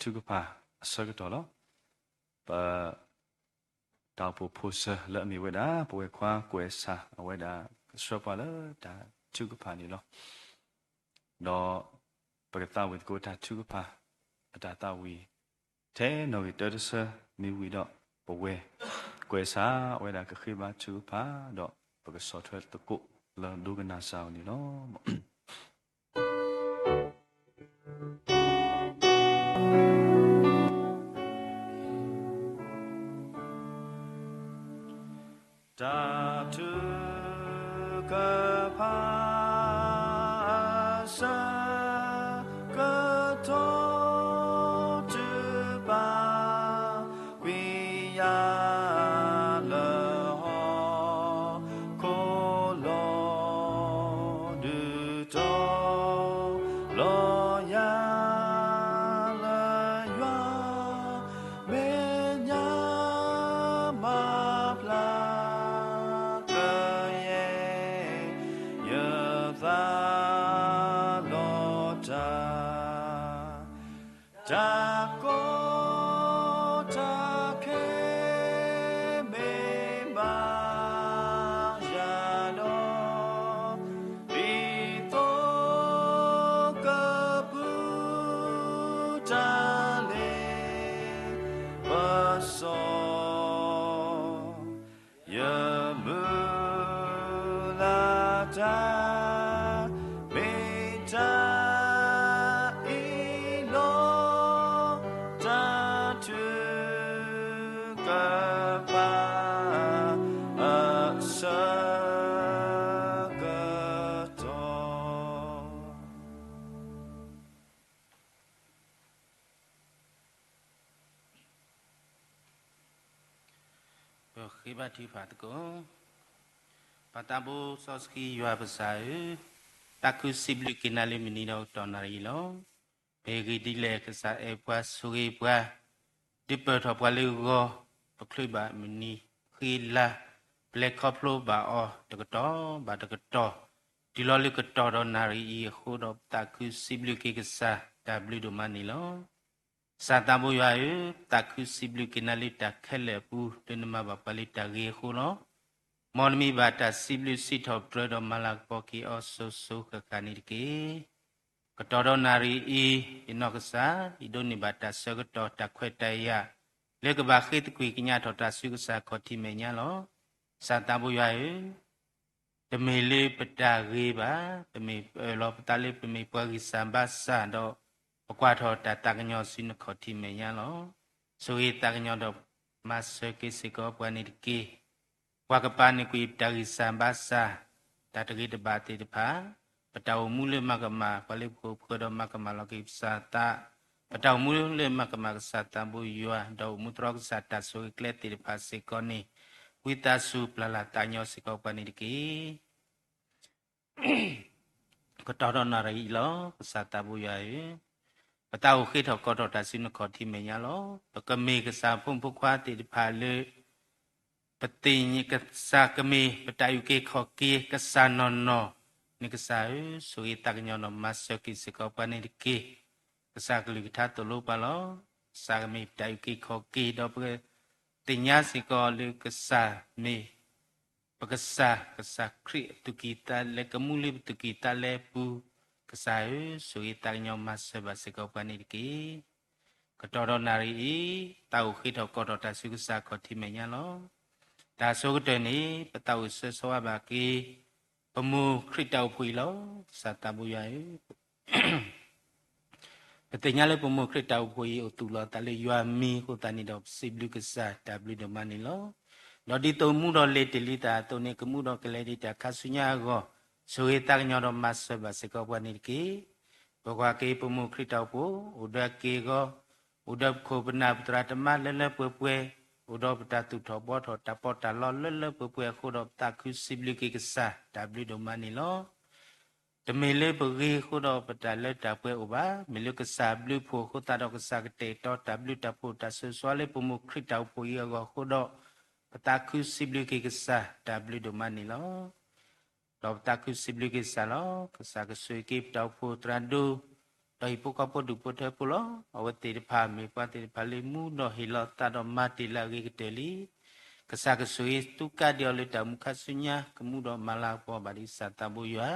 ထုကဖၣ်အဆၢကတီၢ်လီၤ. ပ တၢ်အိၣ်ဖှိၣ်ဖိစၢၤလၢအမ့ၢ်ဝဲဒၣ် ပဝဲၢ်ခွါကွဲးစၢ် အဝဲဒၣ်ကဆှၢပှၤလၢတၢ်ထုကဖၣ်န့ၣ်လီၤ. ဒီးပကသးဝံၣ်သကိးတၢ်ထုကဖၣ် အတၢ်သးဝံၣ် ထဲနီၣ်ဂံၢ်တၢတဆၢ မ့ၢ်ဝံၤဒီး ပဝဲၢ်ကွဲးစၢ် အဝဲဒၣ်ကဃ့ဘါထုကဖၣ် ဒီးပကဆီၣ်ထွဲသကိးလၢဒိကနၣ်စၢ်အီၤန့ၣ်လီၤ. တၢ်ထုကဖၣ်အဆၢကတီၢ် တုၤပာ်ကွံာ်ယၤလၢဟီၣ်ခိၣ်လီၤ ဒုးတီၤလီၤယၤလၢယွၤ မဲာ်ညါမၤဖျါကယဲၢ် ယသးလီၤတၢ် တၢ်ကီတၢ်ခဲ မ့ၢ်ဘၣ်ယၤဒီး ဒ်သိးကပူၤတၢ်လ့ပစီ ယမုၢ်လၢ်တၢ် မ့ၢ်တၢ်အံၤလီၤ တၢ်ထုကဖၣ် အဆၢကတီၢ် ပဃ့ဘါထုကဖၣ်သကိး. ပၢ်သးဘိစီဆှံယွၤပကစၢ်ဧၢ, သးခုစံးဘျုးက့ၤနၤလၢမုၢ်နံၤဒီးကတီၢ်နၣ်ရံၣ်အံၤလီၤ. မ့ၢ်ဂ့ၢ်ဒ်လဲၣ် ကစၢ်အဲၣ်ပှၤဆိၣ်ဂ့ၤပှၤ, ဒုးပၢၢ်ထီၣ်ပှၤလၢဂီၤ, ပချုးဘၣ်မုၢ်နံၤဃ့လါ, ပလဲၤခီဖျိဘၣ်အီၤတကတီၢ်ဘၣ်တကတီၢ်, တုၤလီၤလၢကတီၢ်ဒီးနၣ်ရံၣ်အံၤအဃိဒီး ပသးခုစံးဘျုးက့ၤကစၢ် တၢ်ဘျုးဒိၣ်မးန့ၣ်လီၤ. ကစၢ်သးဘိယွၤဧၢ, ပသးခုစံးဘျုးက့ၤနၤလၢတၢ်ခဲလၢာ်အပူၤ လၢနမၤဘၣ်ပှၤလၢတၢ်ဂ့ၤအဃိလီၤ. မ်နမံၤဘၣ်တၢ်စံးဘျုးစံးထီၣ်ပတြၢၤဒီးမၤလၤကပီၤက့ၤအီၤစိၤစိၤဃၣ်ဃၣ်န့ၣ်တက့ၢ်. ကတီၢ်ဒီးနၣ်ရံၣ်အံၤ, ယနီၢ်ကစၢ် ယဒိးန့ၢ်ဘၣ်တၢ်ဆၢကတီၢ်တၢ်ခွဲးတၢ်ယာ် လၢကဘၣ်ဃ့သကွံာ်ကညးထီၣ်တၢ်ဆူကစၢ်ခီၣ်ထံးမဲာ်ညါလီၤ. ကစၢ်သးဘိယွၤဧၢ, တမ့ၢ်လၢပတၢ်ဂ့ၤဘၣ်, ပမ့ၢ်ပအၢၣ်လီၤပသးလၢပမ့ၢ်ပှၤဂံၢ်စၢ်ဘါစၢ်ဒီး ပကွၢ်ထီၣ်တၢ်သးကညီၤဆူနခီၣ်ထံးမဲာ်ညါလီၤ. ဆိၣ်ဂ့ၤသးကညီၤဒီး မၤစၢၤက့ၤစ့ၢ်ကီးပှၤန့ၣ်တက့ၢ်. ပှၤကပာ်န့ၢ်ကွံာ်ပတၢ်ဂံၢ်စၢ်ဘါစၢ် တၢ်တဂ့ၤတဘၣ်သ့ၣ်တဖၣ်, ပတၢ်အိၣ်မူလၢမၤကမၣ် ပှၤလၢပခိၣ်ပဃၢၤဒီးမၤကမၣ်လီၤက့ၤပစၢ်သး, ပတၢ်အိၣ်မူလၢမၤကမၣ်ကစၢ်သးဘိယွၤ ဒီးအိၣ်မူတြီကစၢ်တၢ်ဆိၣ်ဂ့ၤကျဲသ့ၣ်တဖၣ်စ့ၢ်ကီးန့ၣ်, ဝံသးစူၤပျၢ်လၢ်သးကညီၤစ့ၢ်ကီးပှၤန့ၣ်တက့ၢ်. ကတီၢ်ဒီးနၣ်ရံၣ်အံၤလီၤ. ကစၢ်သးဘိယွၤဧၢ, ပသးအိၣ်ဃ့ထီၣ်ကိးထီၣ်တၢ်ဆူနခီၣ်ထံးမဲာ်ညါလီၤ. ပကမ့ၢ်ကစၢ်ဖိမုၣ်ဖိခွါသ့ၣ်တဖၣ်လၢ ပသ့ၣ်ညါကစၢ်ကမ့ၢ်ပတၢ်အုၣ်က့ၤခီၣ်က့ၤကစၢ်နီၢ်နီၢ်န့ၣ် ကစၢ်ဧၢ, ဆိၣ်ဂ့ၤသးကညီၤဒီးမၤစၢၤက့ၤစ့ၢ်ကီးပှၤန့ၣ်တက့ၢ်. ကစၢ်ကလုၢ်ကထါသိၣ်လိပှၤလီၤ. ကစၢ်ကမ့ၢ်ပတၢ်အုၣ်က့ၤခီၣ်က့ၤ ဒီးပသ့ၣ်ညါစ့ၢ်ကီးလၢကစၢ်မ့ၢ် ပကစၢ်, ကစၢ်ခရံာ်အသူၣ်ကံၢ်သးလဲ ကမူလၢပသူၣ်ကံၢ်သးလဲအပူၤ, ကစၢ်ဧၢ, ဆိၣ်ဂ့ၤသးကညီၤမၤစၢၤဘၣ်စ့ၢ်ကီးပှၤန့ၣ်တက့ၢ်. ကတီၢ်ဒီးနၣ်ရံၣ်အံၤ, သးအိၣ်ဃ့ထီၣ်ကိးထီၣ်တၢ်ဆူကစၢ်ခီၣ်ထံးမဲာ်ညါလီၤ. တၢ်ဆိကတၢၢ်န့ၣ် ပသးအိၣ်ဆၢဂ့ၤဆၢဝါဘၣ်က့ၤ ပမိၢ်ခရံာ်တၢ်အိၣ်ဖှိၣ်အံၤလီၤ. ကစၢ်သးဘိယွၤဧၢ, ပသ့ၣ်ညါလၢပမိၢ်ခရံာ်တၢ်အိၣ်ဖှိၣ်အံၤ အိၣ်သူၣ်လီၤသးလၢယွၤမံၤအဃိသတးန့ၣ်ဒီး ပစံးဘျုးကစၢ်တၢ်ဘျုးဒိၣ်မးန့ၣ်လီၤ. ဒီးဒ်သိးမူဒီးလဲၤတ့ၢ်လံတၢ်အသိးန့ၣ် ကမူဒီးကလဲၤဒံးတၢ်ခါဆူညါအဂီၢ်, ဆိၣ်ဂ့ၤသးကညီၤဒီးမၤစၢၤဘၣ်စ့ၢ်ကီးပှၤန့ၣ်တက့ၢ်. ပကွၢ်က့ၤပမိၢ်ခရံာ်တၢ်အိၣ်ဖှိၣ် အိၣ်ဒီးအက့ၢ်အဂီၤ, အိၣ်ဒီးပခိၣ်ပနၢ်ပသရၣ်သမါလၢလၢပှဲၤပှဲၤ, အိၣ်ဒီးပတၢ်သူၣ်ထီၣ်ဘှီထီၣ်တၢ်ပီးတၢ်လီလၢလၢပှဲၤပှဲၤအဃိဒီး ပသးခုစံးဘျုးက့ၤကစၢ်တၢ်ဘျုးဒိၣ်မးန့ၣ်လီၤ. တမ့ၢ်လၢပဂ့ၤအဃိဒီးပတၢ်လၢတၢ်ပှဲၤအိၣ်ဘၣ်. မ့ၢ်လၢကစၢ်ဘျုးဖှိၣ်အဃိသတးဒီးကစၢ်ကတဲာ်ကတီၤတၢ်ဘျုးတၢ်ဖှိၣ်တၢ်ဆိၣ်ဂ့ၤဆိၣ်ဝါလၢပမိၢ်ခရံာ်တၢ်အိၣ်ဖှိၣ်အံၤအဂီၢ်အဃိဒီး, ပသးခုစံးဘျုးက့ၤကစၢ်တၢ်ဘျုးဒိၣ်မးန့ၣ်လီၤ. ဒီးပသးခုစံးဘျုးက့ၤကစၢ်လီၤ. ကစၢ်ကဆိၣ်ဂ့ၤက့ၤပတၢ်အိၣ်ဖှိၣ်သရၣ်ဒိၣ်, ဒီးဟံၣ်ဖိဃီဖိဒူၣ်ဖိထၢဖိလီၤ. အဝဲသ့ၣ်တဖၣ်မ့ၢ်ပှၤသ့ၣ်တဖၣ်လၢမူဒီးဟ့ၣ်လီၤသးဒီးမၤတ့ၢ်လၢအဂ့ၤကတၢၢ်လံ. ကစၢ်ကဆိၣ်ဂ့ၤသူကါဒံးအီၤလၢတၢ်အိၣ်မူခါဆူညါ ကမူဒီးမၤလၤကပီၤဘၣ်ဒံးကစၢ်သးဘိယွၤ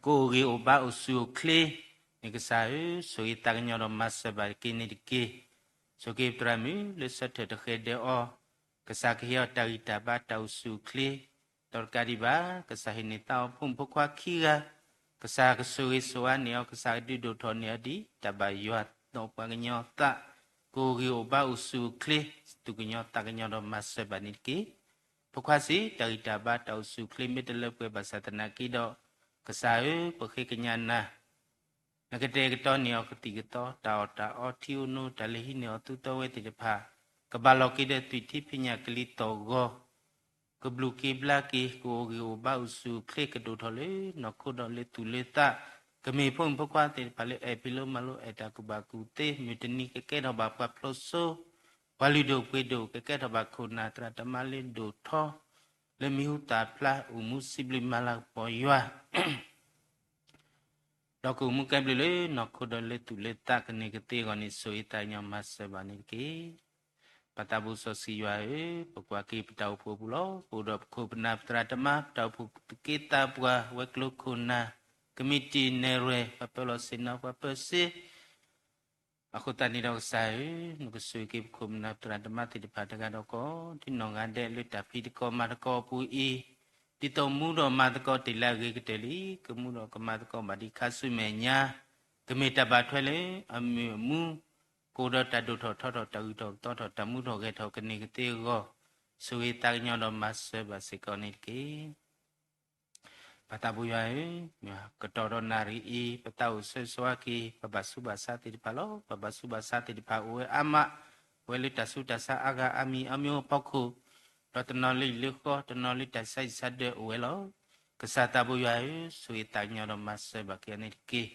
ကအိၣ်ဂ့ၤအိၣ်ဘါအိၣ်ဆူၣ်အိၣ်ချ့န့ၣ် ကစၢ်ဧၢ, ဆိၣ်ဂ့ၤသးကညီၤဒီးမၤစၢၤဘၣ်က့ၤန့ၣ်တက့ၢ်. ဆိၣ်ဂ့ၤပသရၣ်မုၣ်လၢဆၢထၢၣ်တဃဲၤဒၢးအီၤ, ကစၢ်ကဟ့ၣ်အီၤတၢ်ဂံၢ်တၢ်ဘါတၢ်အိၣ်ဆူၣ်အိၣ်ချ့, ဒီးတကးဒံးဘၣ် ကစၢ်ဟ့ၣ်န့ၢ်သါအီၤဖိမုၣ်ဖိခွါခံဂၤ, ကစၢ်ကဆိၣ်ဂ့ၤဆိၣ်ဝါန့ၢ်အီၤ, ကစၢ်ကဒုးဒိၣ်ထီၣ်န့ၢ်အီၤဒ်တၢ်ဘၣ်ယွၤဒီးပှၤကညီအသး, ကအိၣ်ဂ့ၤအိၣ်ဘါအိၣ်ဆူၣ်အိၣ်ချ့, သူၣ်ကညီၤသးကညီၤဒီးမၤစၢၤဘၣ်န့ၣ်တက့ၢ်. ဖိခွါစံး တၢ်ဂံၢ်တၢ်ဘါတၢ်အိၣ်ဆူၣ်အိၣ်ချ့မ့ၢ်တလၢပှဲၤဘၣ်ဆၣ်သနာ်က့ဒီး, ကစၢ်ဧၢ, ပဃ့ကညးနၤ နကတဲာ်ကတီၤန့ၢ်အီၤကသံၣ်ကသီ တၢ်အီၣ်တၢ်အီထံအိၣ်နိ တၢ်လဲၤဟံးန့ၢ်အီၤသူသီဝဲသ့ၣ်တဖၣ်, ကဘၣ်လီၤက့ၤဒီးသွံၣ်ထံဖံးညၣ်ကလံၤသီၣ်ဂီၤ, ကဘျုးက့ၤဘျါက့ၤ ကအိၣ်ဂ့ၤအိၣ်ဘါအိၣ်ဆူၣ်အိၣ်ချ့ ကဒိၣ်ထီၣ်လၢနီၢ်ခိဒီးလၢသူၣ်လၢသး, ကမ့ၢ်ဖိမုၣ်ဖိခွါသ့ၣ်တဖၣ်လၢအဲၣ်ဖံးလိမၤလိအဲၣ်တၢ်ကူၣ်ဘၣ်ကူၣ်သ့, မုၢ်တနံၤကကဲထီၣ်ဘၣ်ပှၤဖျိးစိ, ပှၤလုၢ်ဒိၣ်ပှ့ၤဒိၣ် ကကဲထီၣ်ဘၣ်ခိၣ်နၢ်သရၣ်သမါလၢဒိၣ်ထီ, လၢမံၤဟူသၣ်ဖျါ အိၣ်မူစံးဘျုးမၤလၤကပီၤယွၤ ဒီးကအိၣ်မူကဲဘျုးလၢနီၢ်ခိဒီးလၢသူၣ်လၢသးကန့ၢ်ကသ့အဂီၢ်န့ၣ် ဆိၣ်ဂ့ၤသးကညီၤမၤစၢၤဘၣ်န့ၣ်တက့ၢ်. ပၢ်သးဘိစီဆှံယွၤဧၢ, ပကွၢ်က့ၤပတၢ်အိၣ်ဖှိၣ်အပူၤလီၤ. ပအိၣ်ဒီးပခိၣ်ပနၢ်ပသရၣ်သမါ ပတၢ်အိၣ်ဖှိၣ်သူၣ်က့သးပှၢ် ဝဲၤကျိၤခိၣ်နၢ် ကမံးတံာ်နဲၣ်ရွဲၣ် ပှၤပၢၤလီၢ်ဆ့ၣ်နီၤ ပှၤပၢၤစ့ အဃိသတးန့ၣ်ဒီးကစၢ်ဧၢ, နကဆိၣ်ဂ့ၤက့ၤပခိၣ်ပနၢ်ပသရၣ်သမါသ့ၣ်တဖၣ်တဂၤဒီးကီး ဒ်နီၢ်ဂၤဒဲးလၢတၢ်ဖံးသကိးမၤသကိးအပူၤအံၤ, ဒ်သိးမူဒီးမၤသကိးတ့ၢ်လၢအဂ့ၤကတၢၢ်လံ, ကမူဒီးကမၤသကိးဘၣ်ဒံးခါဆူမဲာ်ညါ, ကမ့ၢ်တၢ်ဘၣ်ထွဲလၢအမုာ်အမူ, ကအိၣ်ဒီးတၢ်ဒိၣ်ထီၣ်ထီထီၣ် တၢ်ဂုၤထီၣ်ပသီထီၣ် တၢ်မူထီၣ်ဂဲၤထီၣ်ကန့ၢ်ကသ့အဂီၢ်, ဆိၣ်ဂ့ၤသးကညီၤဒီးမၤစၢၤဘၣ်စ့ၢ်ကီးန့ၣ်တက့ၢ်. ပၢ်သးဘိယွၤဧၢ, ကတီၢ်ဒီးနၣ်ရံၣ်အံၤ ပသးအိၣ်ဆၢဂ့ၤဆၢဝါက့ၤ ပဘၣ်ဆူးဘၣ်ဆါသ့ၣ်တဖၣ်လီၤ. ပဘၣ်ဆူးဘၣ်ဆါသ့ၣ်တဖၣ်အိၣ်ဝဲအါမး, အိၣ်ဝဲလၢတၢ်ဆူးတၢ်ဆါအါဂၤအါမံၤအါမံၤအဖီခိၣ်, ဒီးတနီၤလၢဟံၣ်လၢဃီ, တနီၤလၢတၢ်ဆါဟံၣ်ဆါဒၢးအိၣ်ဝဲလီၤ. ကစၢ်သးဘိယွၤဧၢ, ဆိၣ်ဂ့ၤသးကညီၤဒီးမၤစၢၤဘၣ်က့ၤအီၤန့ၣ်တက့ၢ်.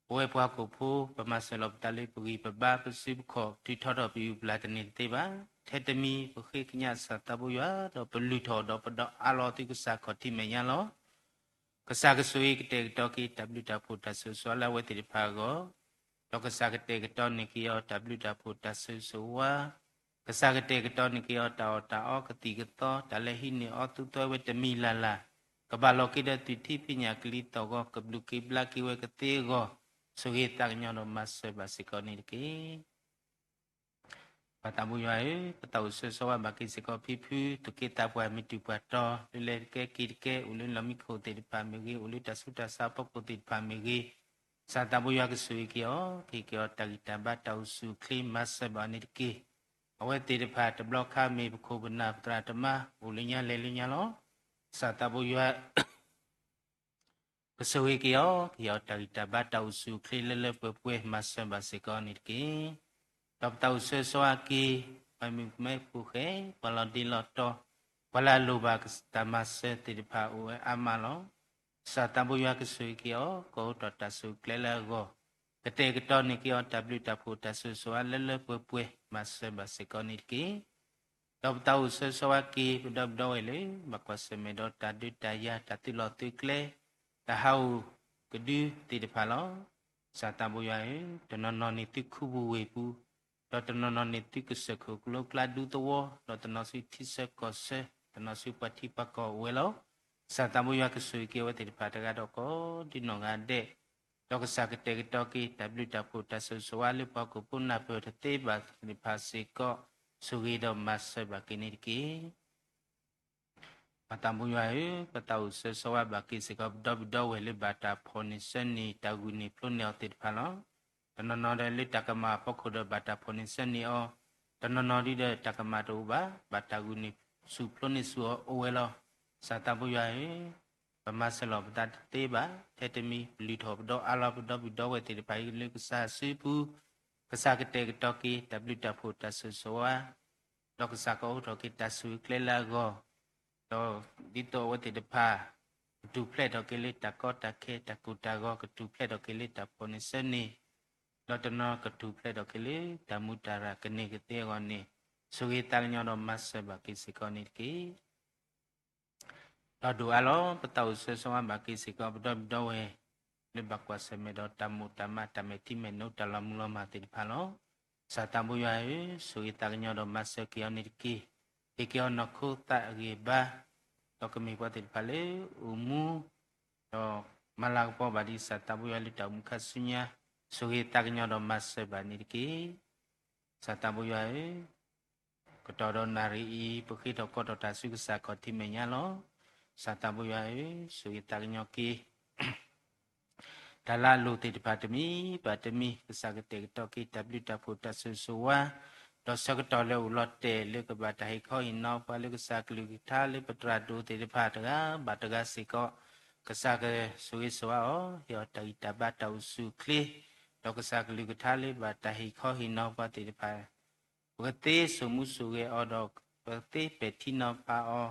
ပဝဲပှၤဟီၣ်ခိၣ်ဖိ ပမၤစၢၤလီၤပသးလၢပဂံၢ်ပဘါ ပစုပခီၣ် ပထုးထီထီၣ်ပယူၤပျၢ်တန့ၢ်တသ့ဘၣ်. ထဲတမံၤ ပဃ့ကညးကစၢ်သးဘိယွၤ ဒီးပလုၢ်ထီၣ်ဒီးပဒီးအးလီၤသုကစၢ်ခီၣ်ထံးမဲာ်ညါလီၤ. ကစၢ်ကဆိၣ်ဂ့ၤကတဲာ်ကတီၤက့ၤ တၢ်ဘျုးတၢ်ဖှိၣ်တၢ်ဆိၣ်ဂ့ၤဆိၣ်ဝါလၢအဝဲသ့ၣ်တဖၣ်အဂီၢ်, ဒီးကစၢ်ကတဲာ်ကတီၤန့ၢ်က့ၤအီၤ တၢ်ဘျုးတၢ်ဖှိၣ်တၢ်ဆိၣ်ဂ့ၤဆိၣ်ဝါ, ကစၢ်ကတဲာ်ကတီၤန့ၢ်က့ၤအီၤ တၢ်အီၣ်တၢ်အီကသံၣ်ကသီ တၢ်လဲၤဟံးန့ၢ်အီၤသူသီဝဲတမံၤလၢ်လၢ်, ကဘၣ်လီၤက့ၤဒီးသွံၣ်ထံဖံးညၣ်ကလံၤသီၣ်ဂီၤ ကဘျုးက့ၤဘျါက့ၤဝဲကသ့အဂီၢ်, ဆိၣ်ဂ့ၤသးကညီၤဒီးမၤစၢၤဘၣ်စ့ၢ်ကီးန့ၣ်တက့ၢ်. ပၢ်သးဘိယွၤဧၢ, ပသးအိၣ်ဆၢဂ့ၤဆၢဝါဘၣ်က့ၤစ့ၢ်ကီးဖံဖု သူၣ်က့သးပှၢ်မုၢ်တူာ်ပှၢ်တီၤ လၢလဲၤတကဲက့ၤတကဲ အိၣ်လၢလီၢ်မံခိၣ်သ့ၣ်တဖၣ်မ့ၢ်ဂ့ၤ, အိၣ်လၢတၢ်ဆူးတၢ်ဆါအဖီခိၣ်သ့ၣ်တဖၣ်မ့ၢ်ဂ့ၤ, ကစၢ်သးဘိယွၤကဆိၣ်ဂ့ၤက့ၤအီၤ, ကဟ့ၣ်က့ၤအီၤတၢ်ဂံၢ်တၢ်ဘါတၢ်အိၣ်ဆူၣ်အိၣ်ချ့ မၤစၢၤဘၣ်န့ၣ်တက့ၢ်. အဝဲသ့ၣ်တဖၣ်တဘျီခါမ့ၢ်ပခိၣ်ပနၢ်ပသရၣ်သမါ အိၣ်လၢညါလဲၤလၢညါလီၤ. ကစၢ်သးဘိယွၤ ကဆိၣ်ဂ့ၤက့ၤအီၤ, ကဟ့ၣ်အီၤတၢ်ဂံၢ်တၢ်ဘါတၢ်အိၣ်ဆူၣ်အိၣ်ချ့လၢလၢပှဲၤပှဲၤ မၤစၢၤဘၣ်စ့ၢ်ကီးန့ၣ်တက့ၢ်. ဒီးပသးအိၣ်ဆၢဂ့ၤဆၢဝါက့ၤ ပှၤမုၣ်ကမဲဖိဃဲ ပှၤလီၤဒ့လီၤတီၤ ပှၤလၢအလိၣ်ဘၣ်တၢ်မၤစၢၤသ့ၣ်တဖၣ်အိၣ်ဝဲအါမးလီၤ. ကစၢ်သးဘိယွၤကဆိၣ်ဂ့ၤက့ၤအီၤ ကအိးထီၣ်တၢ်ဆိၣ်ကျဲလၢအဂီၢ်, ကတဲာ်ကတီၤန့ၢ်က့ၤအီၤတၢ်ဘျုးတၢ်ဖှိၣ်တၢ်ဆိၣ်ဂ့ၤဆိၣ်ဝါလၢလၢပှဲၤပှဲၤ မၤစၢၤဘၣ်စ့ၢ်ကီးန့ၣ်တက့ၢ်. ဒီးပသးအိၣ်ဆၢဂ့ၤဆၢဝါက့ၤ ပဒီပုၢ်ဒီဝဲၢ်လၢ ဘၣ်ကွၢ်ဆၢၣ်မဲာ်ဒီးတၢ်ဒုးတၢ်ယၤ တၢ်သုးလီၢ်သုးကျဲ တၢ်ဟးအိၣ်ကဒုသ့ၣ်တဖၣ်လီၤ. ကစၢ်သးဘိယွၤဧၢ, တနီၤနီၤန့ၣ်သုခူပူၤဝ့ၢ်ပူၤ, ဒီးတနီၤနီၤန့ၣ်သုကစၢၢ်ခိၣ်ကျိကျါဒူသဝီ, ဒီးတနီၤဆူထံဆၢကီၢ်ဆၢ, တနီၤဆူပှၤထံပှၤကီၢ်အိၣ်ဝဲလီၤ. ကစၢ်သးဘိယွၤကဆိၣ်ဂ့ၤက့ၤအဝဲသ့ၣ်တဖၣ်တဂၤဒီးကီး ဒ်နီၢ်ဂၤဒဲး, ဒီးကစၢ်ကတဲာ်ကတီၤက့ၤ တၢ်ဘျုးတၢ်ဖှိၣ်တၢ်ဆိၣ်ဂ့ၤဆိၣ်ဝါလၢပှၤဟီၣ်ခိၣ်ဖိ နၢ်ပၢၢ်တသ့ဘၣ်သ့ၣ်တဖၣ်စ့ၢ်ကီး, ဆိၣ်ဂ့ၤဒီးမၤစၢၤဘၣ်က့ၤန့ၣ်တက့ၢ်. ပၢ်သးဘိယွၤဧၢ, ပသးအိၣ်ဆၢဂ့ၤဆၢဝါဘၣ်က့ၤစ့ၢ်ကီး ပဒီပုၢ်ဒီဝဲၢ်လၢဘၣ်တၢ်ဖီၣ်န့ၢ်ဆၢန့ၢ် တၢ်ဂုာ်န့ၢ်ဖျိန့ၢ်အီၤသ့ၣ်တဖၣ်လီၤ. တနီၤနီၤဒီးလၢတၢ်ကမၣ်အဖီခိၣ်ဒီးဘၣ်တၢ်ဖီၣ်န့ၢ်ဆၢန့ၢ်အီၤ, တနီၤနီၤဒ်ဒီးတၢ်ကမၣ်တအိၣ်ဘၣ်, ဘၣ်တၢ်ဂုာ်န့ၢ်ဆူၣ်ဖျိန့ၢ်ဆူၣ်အီၤအိၣ်ဝဲလီၤ. ကစၢ်သးဘိယွၤဧၢ, ပမၤစၢၤလီၤပသးတသ့ဘၣ်, ထဲတမံၤပလုၢ်ထီၣ်ပဒီးအးလီၤပဒီပုၢ်ဒီဝဲၢ်သ့ၣ်တဖၣ်အံၤလၢကစၢ်အစုပူၤ, ကစၢ်ကတဲာ်ကတီၤက့ၤ တၢ်ဘျုးတၢ်ဖှိၣ်တၢ်ဆိၣ်ဂ့ၤဆိၣ်ဝါ ဒီးကစၢ်ကအိးထီၣ်က့ၤတၢ်ဆိၣ်ဂ့ၤကျဲလၢအဂီၢ်, ဒီးဒ်သိးအဝဲသ့ၣ်တဖၣ် ကထူၣ်ဖျဲးထီၣ်က့ၤလၢတၢ်ကီတၢ်ခဲ တၢ်ကိၢ်တၢ်ဂီၤ ကထူၣ်ဖျဲးထီၣ်က့ၤလၢတၢ်ဖီၣ်န့ၢ်ဆၢန့ၢ်, ဒီးတနီၤကထူၣ်ဖျဲးထီၣ်က့ၤလၢတၢ်မူးတၢ်ရၢ်ကန့ၢ်ကသ့အဂီၢ်န့ၣ်, ဆိၣ်ဂ့ၤသးကညီၤဒီးမၤစၢၤဘၣ်က့ၤစ့ၢ်ကီးန့ၣ်တက့ၢ်. ဒီးဒိၣ်အါလီၤ ပသးအိၣ်ဆၢဂ့ၤဆၢဝါဘၣ်က့ၤစ့ၢ်ကီး ပဒီပုၢ်ဝဲၢ် လၢဘၣ်ကွၢ်ဆၢၣ်မဲာ်ဒီးတၢ်မိၣ်တၢ်မး တၢ်မဲာ်ထံမဲာ်နိ တၢ်လီၤမုၢ်လီၤမၢ်သ့ၣ်တဖၣ်လီၤ. ကစၢ်သးဘိယွၤဧၢ, ဆိၣ်ဂ့ၤသးကညီၤဒီးမၤစၢၤက့ၤအီၤန့ၣ်တက့ၢ်. ဟ့ၣ်က့ၤအီၤနီၢ်ခိသးအဂံၢ်အဘါ, ဒီးကမ့ၢ်ပှၤသ့ၣ်တဖၣ်လၢအိၣ်မူ ဒီးမၤလၤကပီၤဘၣ်ဒံး ကစၢ်သးဘိယွၤလၢတၢ်အိၣ်မူခါဆူညါ, ဆိၣ်ဂ့ၤသးကညီၤဒီးမၤစၢၤဘၣ်န့ၣ်တက့ၢ်. ကစၢ်သးဘိယွၤဧၢ, ကတီၢ်ဒီးနၣ်ရံၣ်အံၤ ပဃ့ထီၣ်ကီထီၣ်တၢ်ဆူကစၢ်ခီၣ်ထံးမဲာ်ညါလီၤ. ကစၢ်သးဘိယွၤဧၢ, ဆိၣ်ဂ့ၤသးကညီၤက့ၤ တၢ်လၢအလိၣ်သ့ၣ်တဖၣ်တမံၤဘၣ်တမံၤ ကစၢ်ကတဲာ်ကတီၤက့ၤတၢ်ဘျုးတၢ်ဖှိၣ်တၢ်ဆိၣ်ဂ့ၤဆိၣ်ဝါ, ဒီးဆၢကတီၢ်လၢအိၣ်လီၤတဲာ်လၢကဘၣ်တၢ်ဟ့ၣ်ခီဟ့ၣ်နီၤပှၤလၢကစၢ်ကလုၢ်ကထါလၢပသရၣ်ဒိၣ်သ့ၣ်တဖၣ်တဂၤဘၣ်တဂၤစ့ၢ်ကီး, ကစၢ်ကဆိၣ်ဂ့ၤဆိၣ်ဝါအီၤ, ဟ့ၣ်အီၤတၢ်ဂံၢ်တၢ်ဘါတၢ်အိၣ်ဆူၣ်အိၣ်ချ့, ဒီးကစၢ်ကလုၢ်ကထါလၢဘၣ်တၢ်ဟ့ၣ်ခီဟ့ၣ်နီၤပှၤသ့ၣ်တဖၣ် ပကသ့စိာ်မူစိာ်ဂဲၤအီၤဒီး ပကသ့ပဲာ်ထံနီၤဖးအီၤ,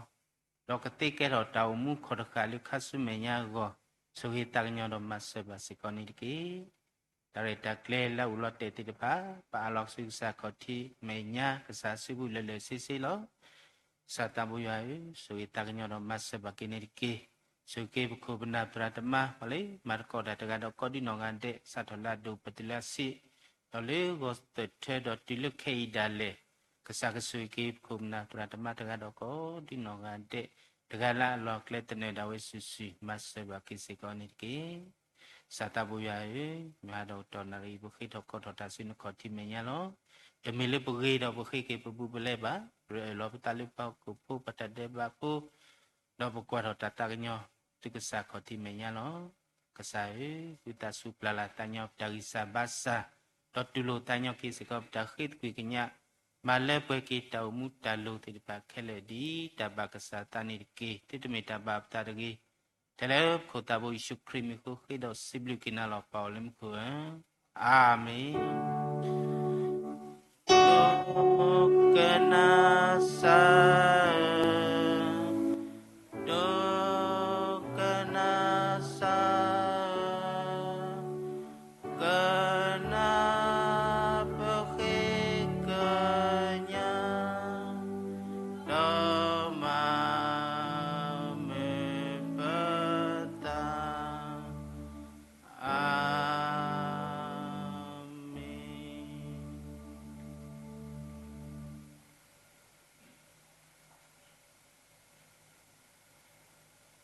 ဒီးကသ့ကဲထီၣ်တၢ်အိၣ်မူခီၣ်တဃာ်လၢခါဆူမဲာ်ညါအဂီၢ်, ဆိၣ်ဂ့ၤသးကညီၤဒီးမၤစၢၤဘၣ်စ့ၢ်ကီးန့ၣ်တက့ၢ်. တၢ်ရဲၣ်တၢ်ကျဲၤလၢအအိၣ်လီၤတဲာ်သ့ၣ်တဖၣ် ပအးလီၤဆူကစၢ်ခီၣ်ထံးမဲာ်ညါ ကစၢ်စုပူၤလၢာ်လၢာ်ဆ့ဆ့လီၤ. ကစၢ်သးဘိယွၤဧၢ, ဆိၣ်ဂ့ၤသးကညီၤဒီးမၤစၢၤဘၣ်က့ၤန့ၣ်တက့ၢ်. ဆိၣ်ဂ့ၤက့ၤပခိၣ်ပနၢ်သရၣ်သမါ ပှၤလၢမၤသကိးတၢ်တဂၤဒီးကိးဒံနီၢ်ဂၤဒဲး စးထီၣ်လၢအဒိၣ်ပတုၤလၢအဆံး, ဒီးလၢဂီၤသၢၣ်ထၢဒီးတုၤလၢခဲအံၤဒၣ်လဲာ်, ကစၢ်ကဆိၣ်ဂ့ၤက့ၤပခိၣ်ပနၢ်သရၣ်သမါတဂၤဒီးကိးဒံနီၢ်ဂၤဒဲး, တဂၤလၢအလီၢ်အကျဲသနၢၣ်ဒၣ်ဝဲစုာ်စုာ် မၤစၢၤဘၣ်က့ၤစ့ၢ်ကီးန့ၣ်တက့ၢ်. ကစၢ်သးဘိယွၤဧၢ, မုၢ်ဟါဒီးကတီၢ်နၣ်ရံၣ်အံၤ ပဃ့ထီၣ်ကီထီၣ်တၢ်ဆူနခီၣ်ထံးမဲာ်ညါလီၤ. တမ့ၢ်လၢပဂ့ၤဒီးပဃ့က့ၤပဘူးပလဲဘၣ်, ပအၢၣ်လီၤပသးလၢပှၤဟီၣ်ခိၣ်ဖိ ပှၤတၢ်ဒဲးဘးဖိ ဒီးပကွၢ်ထီၣ်တၢ်သးကညီၤ သုကစၢ်ခီၣ်ထံးမဲာ်ညါလီၤ. ကစၢ်ဧၢ, သုသးစူၤပျၢ်လၢ်သးညီ ပတၢ်ဂံၢ်စၢ်ဘါစၢ်, ဒီးတူၢ်လိာ်သးညီက့ၤစ့ၢ်ကီး ပတၢ်ဃ့သကွံၢ်ကညး, မၤလၢပှဲၤက့ၤတၢ်အိၣ်မူတၢ်လိၤသ့ၣ်တဖၣ်ခဲလၢာ် ဒ်တၢ်ဘၣ်ကစၢ်သးန့ၣ်တက့ၢ်. သုတမ့ၢ်တၢ်ဘၣ်ပသးတဂ့ၤ. ထဲလၢပခိၣ်သးဘိယ့ၣ်ၡူးခရံာ်မံၤအဃိ ဃ့ဒီးစံးဘျုးက့ၤနၤလီၤ ပၢ်အိၣ်လၢမူခိၣ်ဧၢ, အၤမ့ၣ်. ဒိကနၣ်စၢ်ဧၢ, ဒိကနၣ်စၢ်ဧၢ, ကနၣ်ပဃ့ကညး, ဒီးမၤမုာ်ပသး, အၤမ့ၣ်.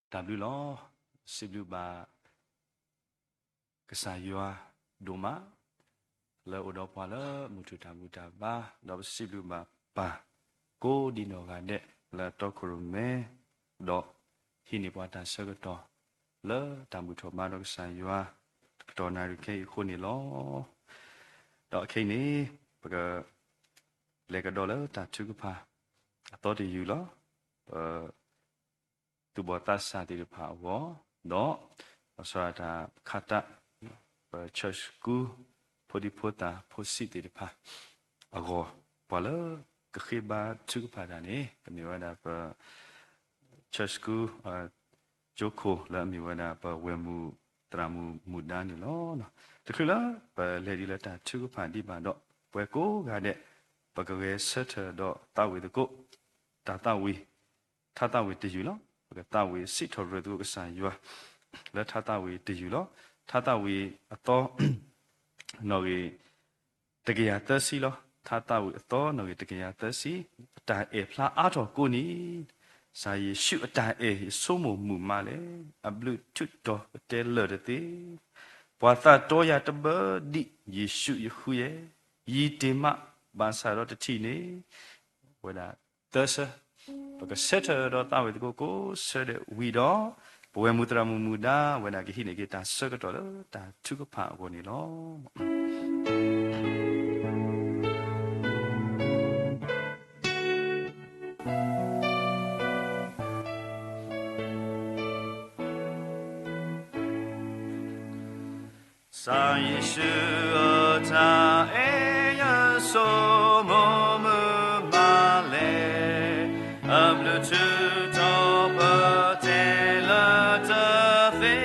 တၢ်ဘျုးလီၤ. စံးဘျုးဘၣ် ကစၢ်ယွၤဒိၣ်မး လၢအအိၣ်ဒီးပှၤလၢမုၢ်ထူၣ်တၢ်ဘူၣ်တၢ်ဘါ, ဒီးပစံးဘျုးဘၣ်ပၢ်ကိးဒံနီၢ်ဂၤဒဲး လၢအတီခိၣ်ရိၣ်မဲ ဒီးဟံးန့ၢ်ပှၤတၢ်ဆၢကတီၢ် လၢတၢ်ဘူၣ်ထီၣ်ဘါဒီးကစၢ်ယွၤ တကတီၢ်နၣ်ရံၣ်ခဲအံၤအဃိန့ၣ်လီၤ. ဒီးခဲအံၤန့ၣ် ပက လဲၤကဒီးလၢတၢ်ထုကဖၣ် အသီတယုၢ်လီၤ. ပ သူၣ်ဘီၣ်သးစၢ်သ့ၣ်တဖၣ်အဂီၢ်, ဒီး လီၤဆီဒၣ်တၢ်ခးတၢ် ပ Church School ဖိဒံဖိသၣ်ဖိဆံးသ့ၣ်တဖၣ်အဂီၢ်, ပှၤလၢကဃ့ဘါထုကဖၣ်တၢ်န့ၣ် ကမ့ၢ်ဝဲဒၣ်ပ Church School ကၠိခိၣ်လၢအမ့ၢ်ဝဲဒၣ်ပဝဲၢ်မုၢ်သရၣ်မုၣ်မုၢ်ဒါန့ၣ်လီၤ. တချုးလၢပလဲၤဒ်လၢတၢ်ထုကဖၣ်ဒံးဘၣ်ဒီး ပှၤကိးဂၤဒဲး ပကဂဲၤဆၢထၢၣ်ဒီးသးဝံၣ်သကိး တၢ်သးဝံၣ် ထါသးဝံၣ်တယုၢ်လီၤ. ပကသးဝံၣ်စံးထီၣ်ပတြၢၤသကိးကစၢ်ယွၤ လၢထါသးဝံၣ်တယုၢ်လီၤ. ထါသးဝံၣ်အသီ နီၣ်ဂံၢ် တကယၤသၢဆံလီၤ. ထါသးဝံၣ်အသီနီၣ်ဂံၢ်တကယၤသၢဆံ, အတၢ်အဲၣ်ဖျါအါထီၣ်ကိးနံၤ, ကစၢ်ယ့ၣ်ၡူးအတၢ်အဲၣ်ယဆိကမိၣ်မုာ်မးလဲၣ်, အဘျုးထုးတီၤကတဲလၢာ်တသ့, ပှၤသးတီယၤတဘၢဒံး ယ့ၣ်ၡူးယဃုယဲၢ်, ယံာ်တ့ၢ်မးဘၣ်ဆၣ်ဒီးတထံၣ်န့ၣ်, ဝဲဒၣ်သၢဆၢ, ပကဆၢထၢၣ်ဒီးသးဝံၣ်သကိးကိးဆၢဒဲးဝံၤဒီး, ပဝဲၢ်မုၢ်သရၣ်မုၣ်မုၢ်ဒါ ဝဲဒၣ်ကဟံးန့ၢ်က့ၤတၢ်ဆၢကတီၢ်လၢတၢ်ထုကဖၣ်အဂီၢ်န့ၣ်လီၤ. ကစၢ်ယ့ၣ်ၡူးအတၢ်အဲၣ်ယဆိကမိၣ်မုာ်မးလဲၣ်, အဘျုးထုးတီၤပတဲလၢာ်တသ့,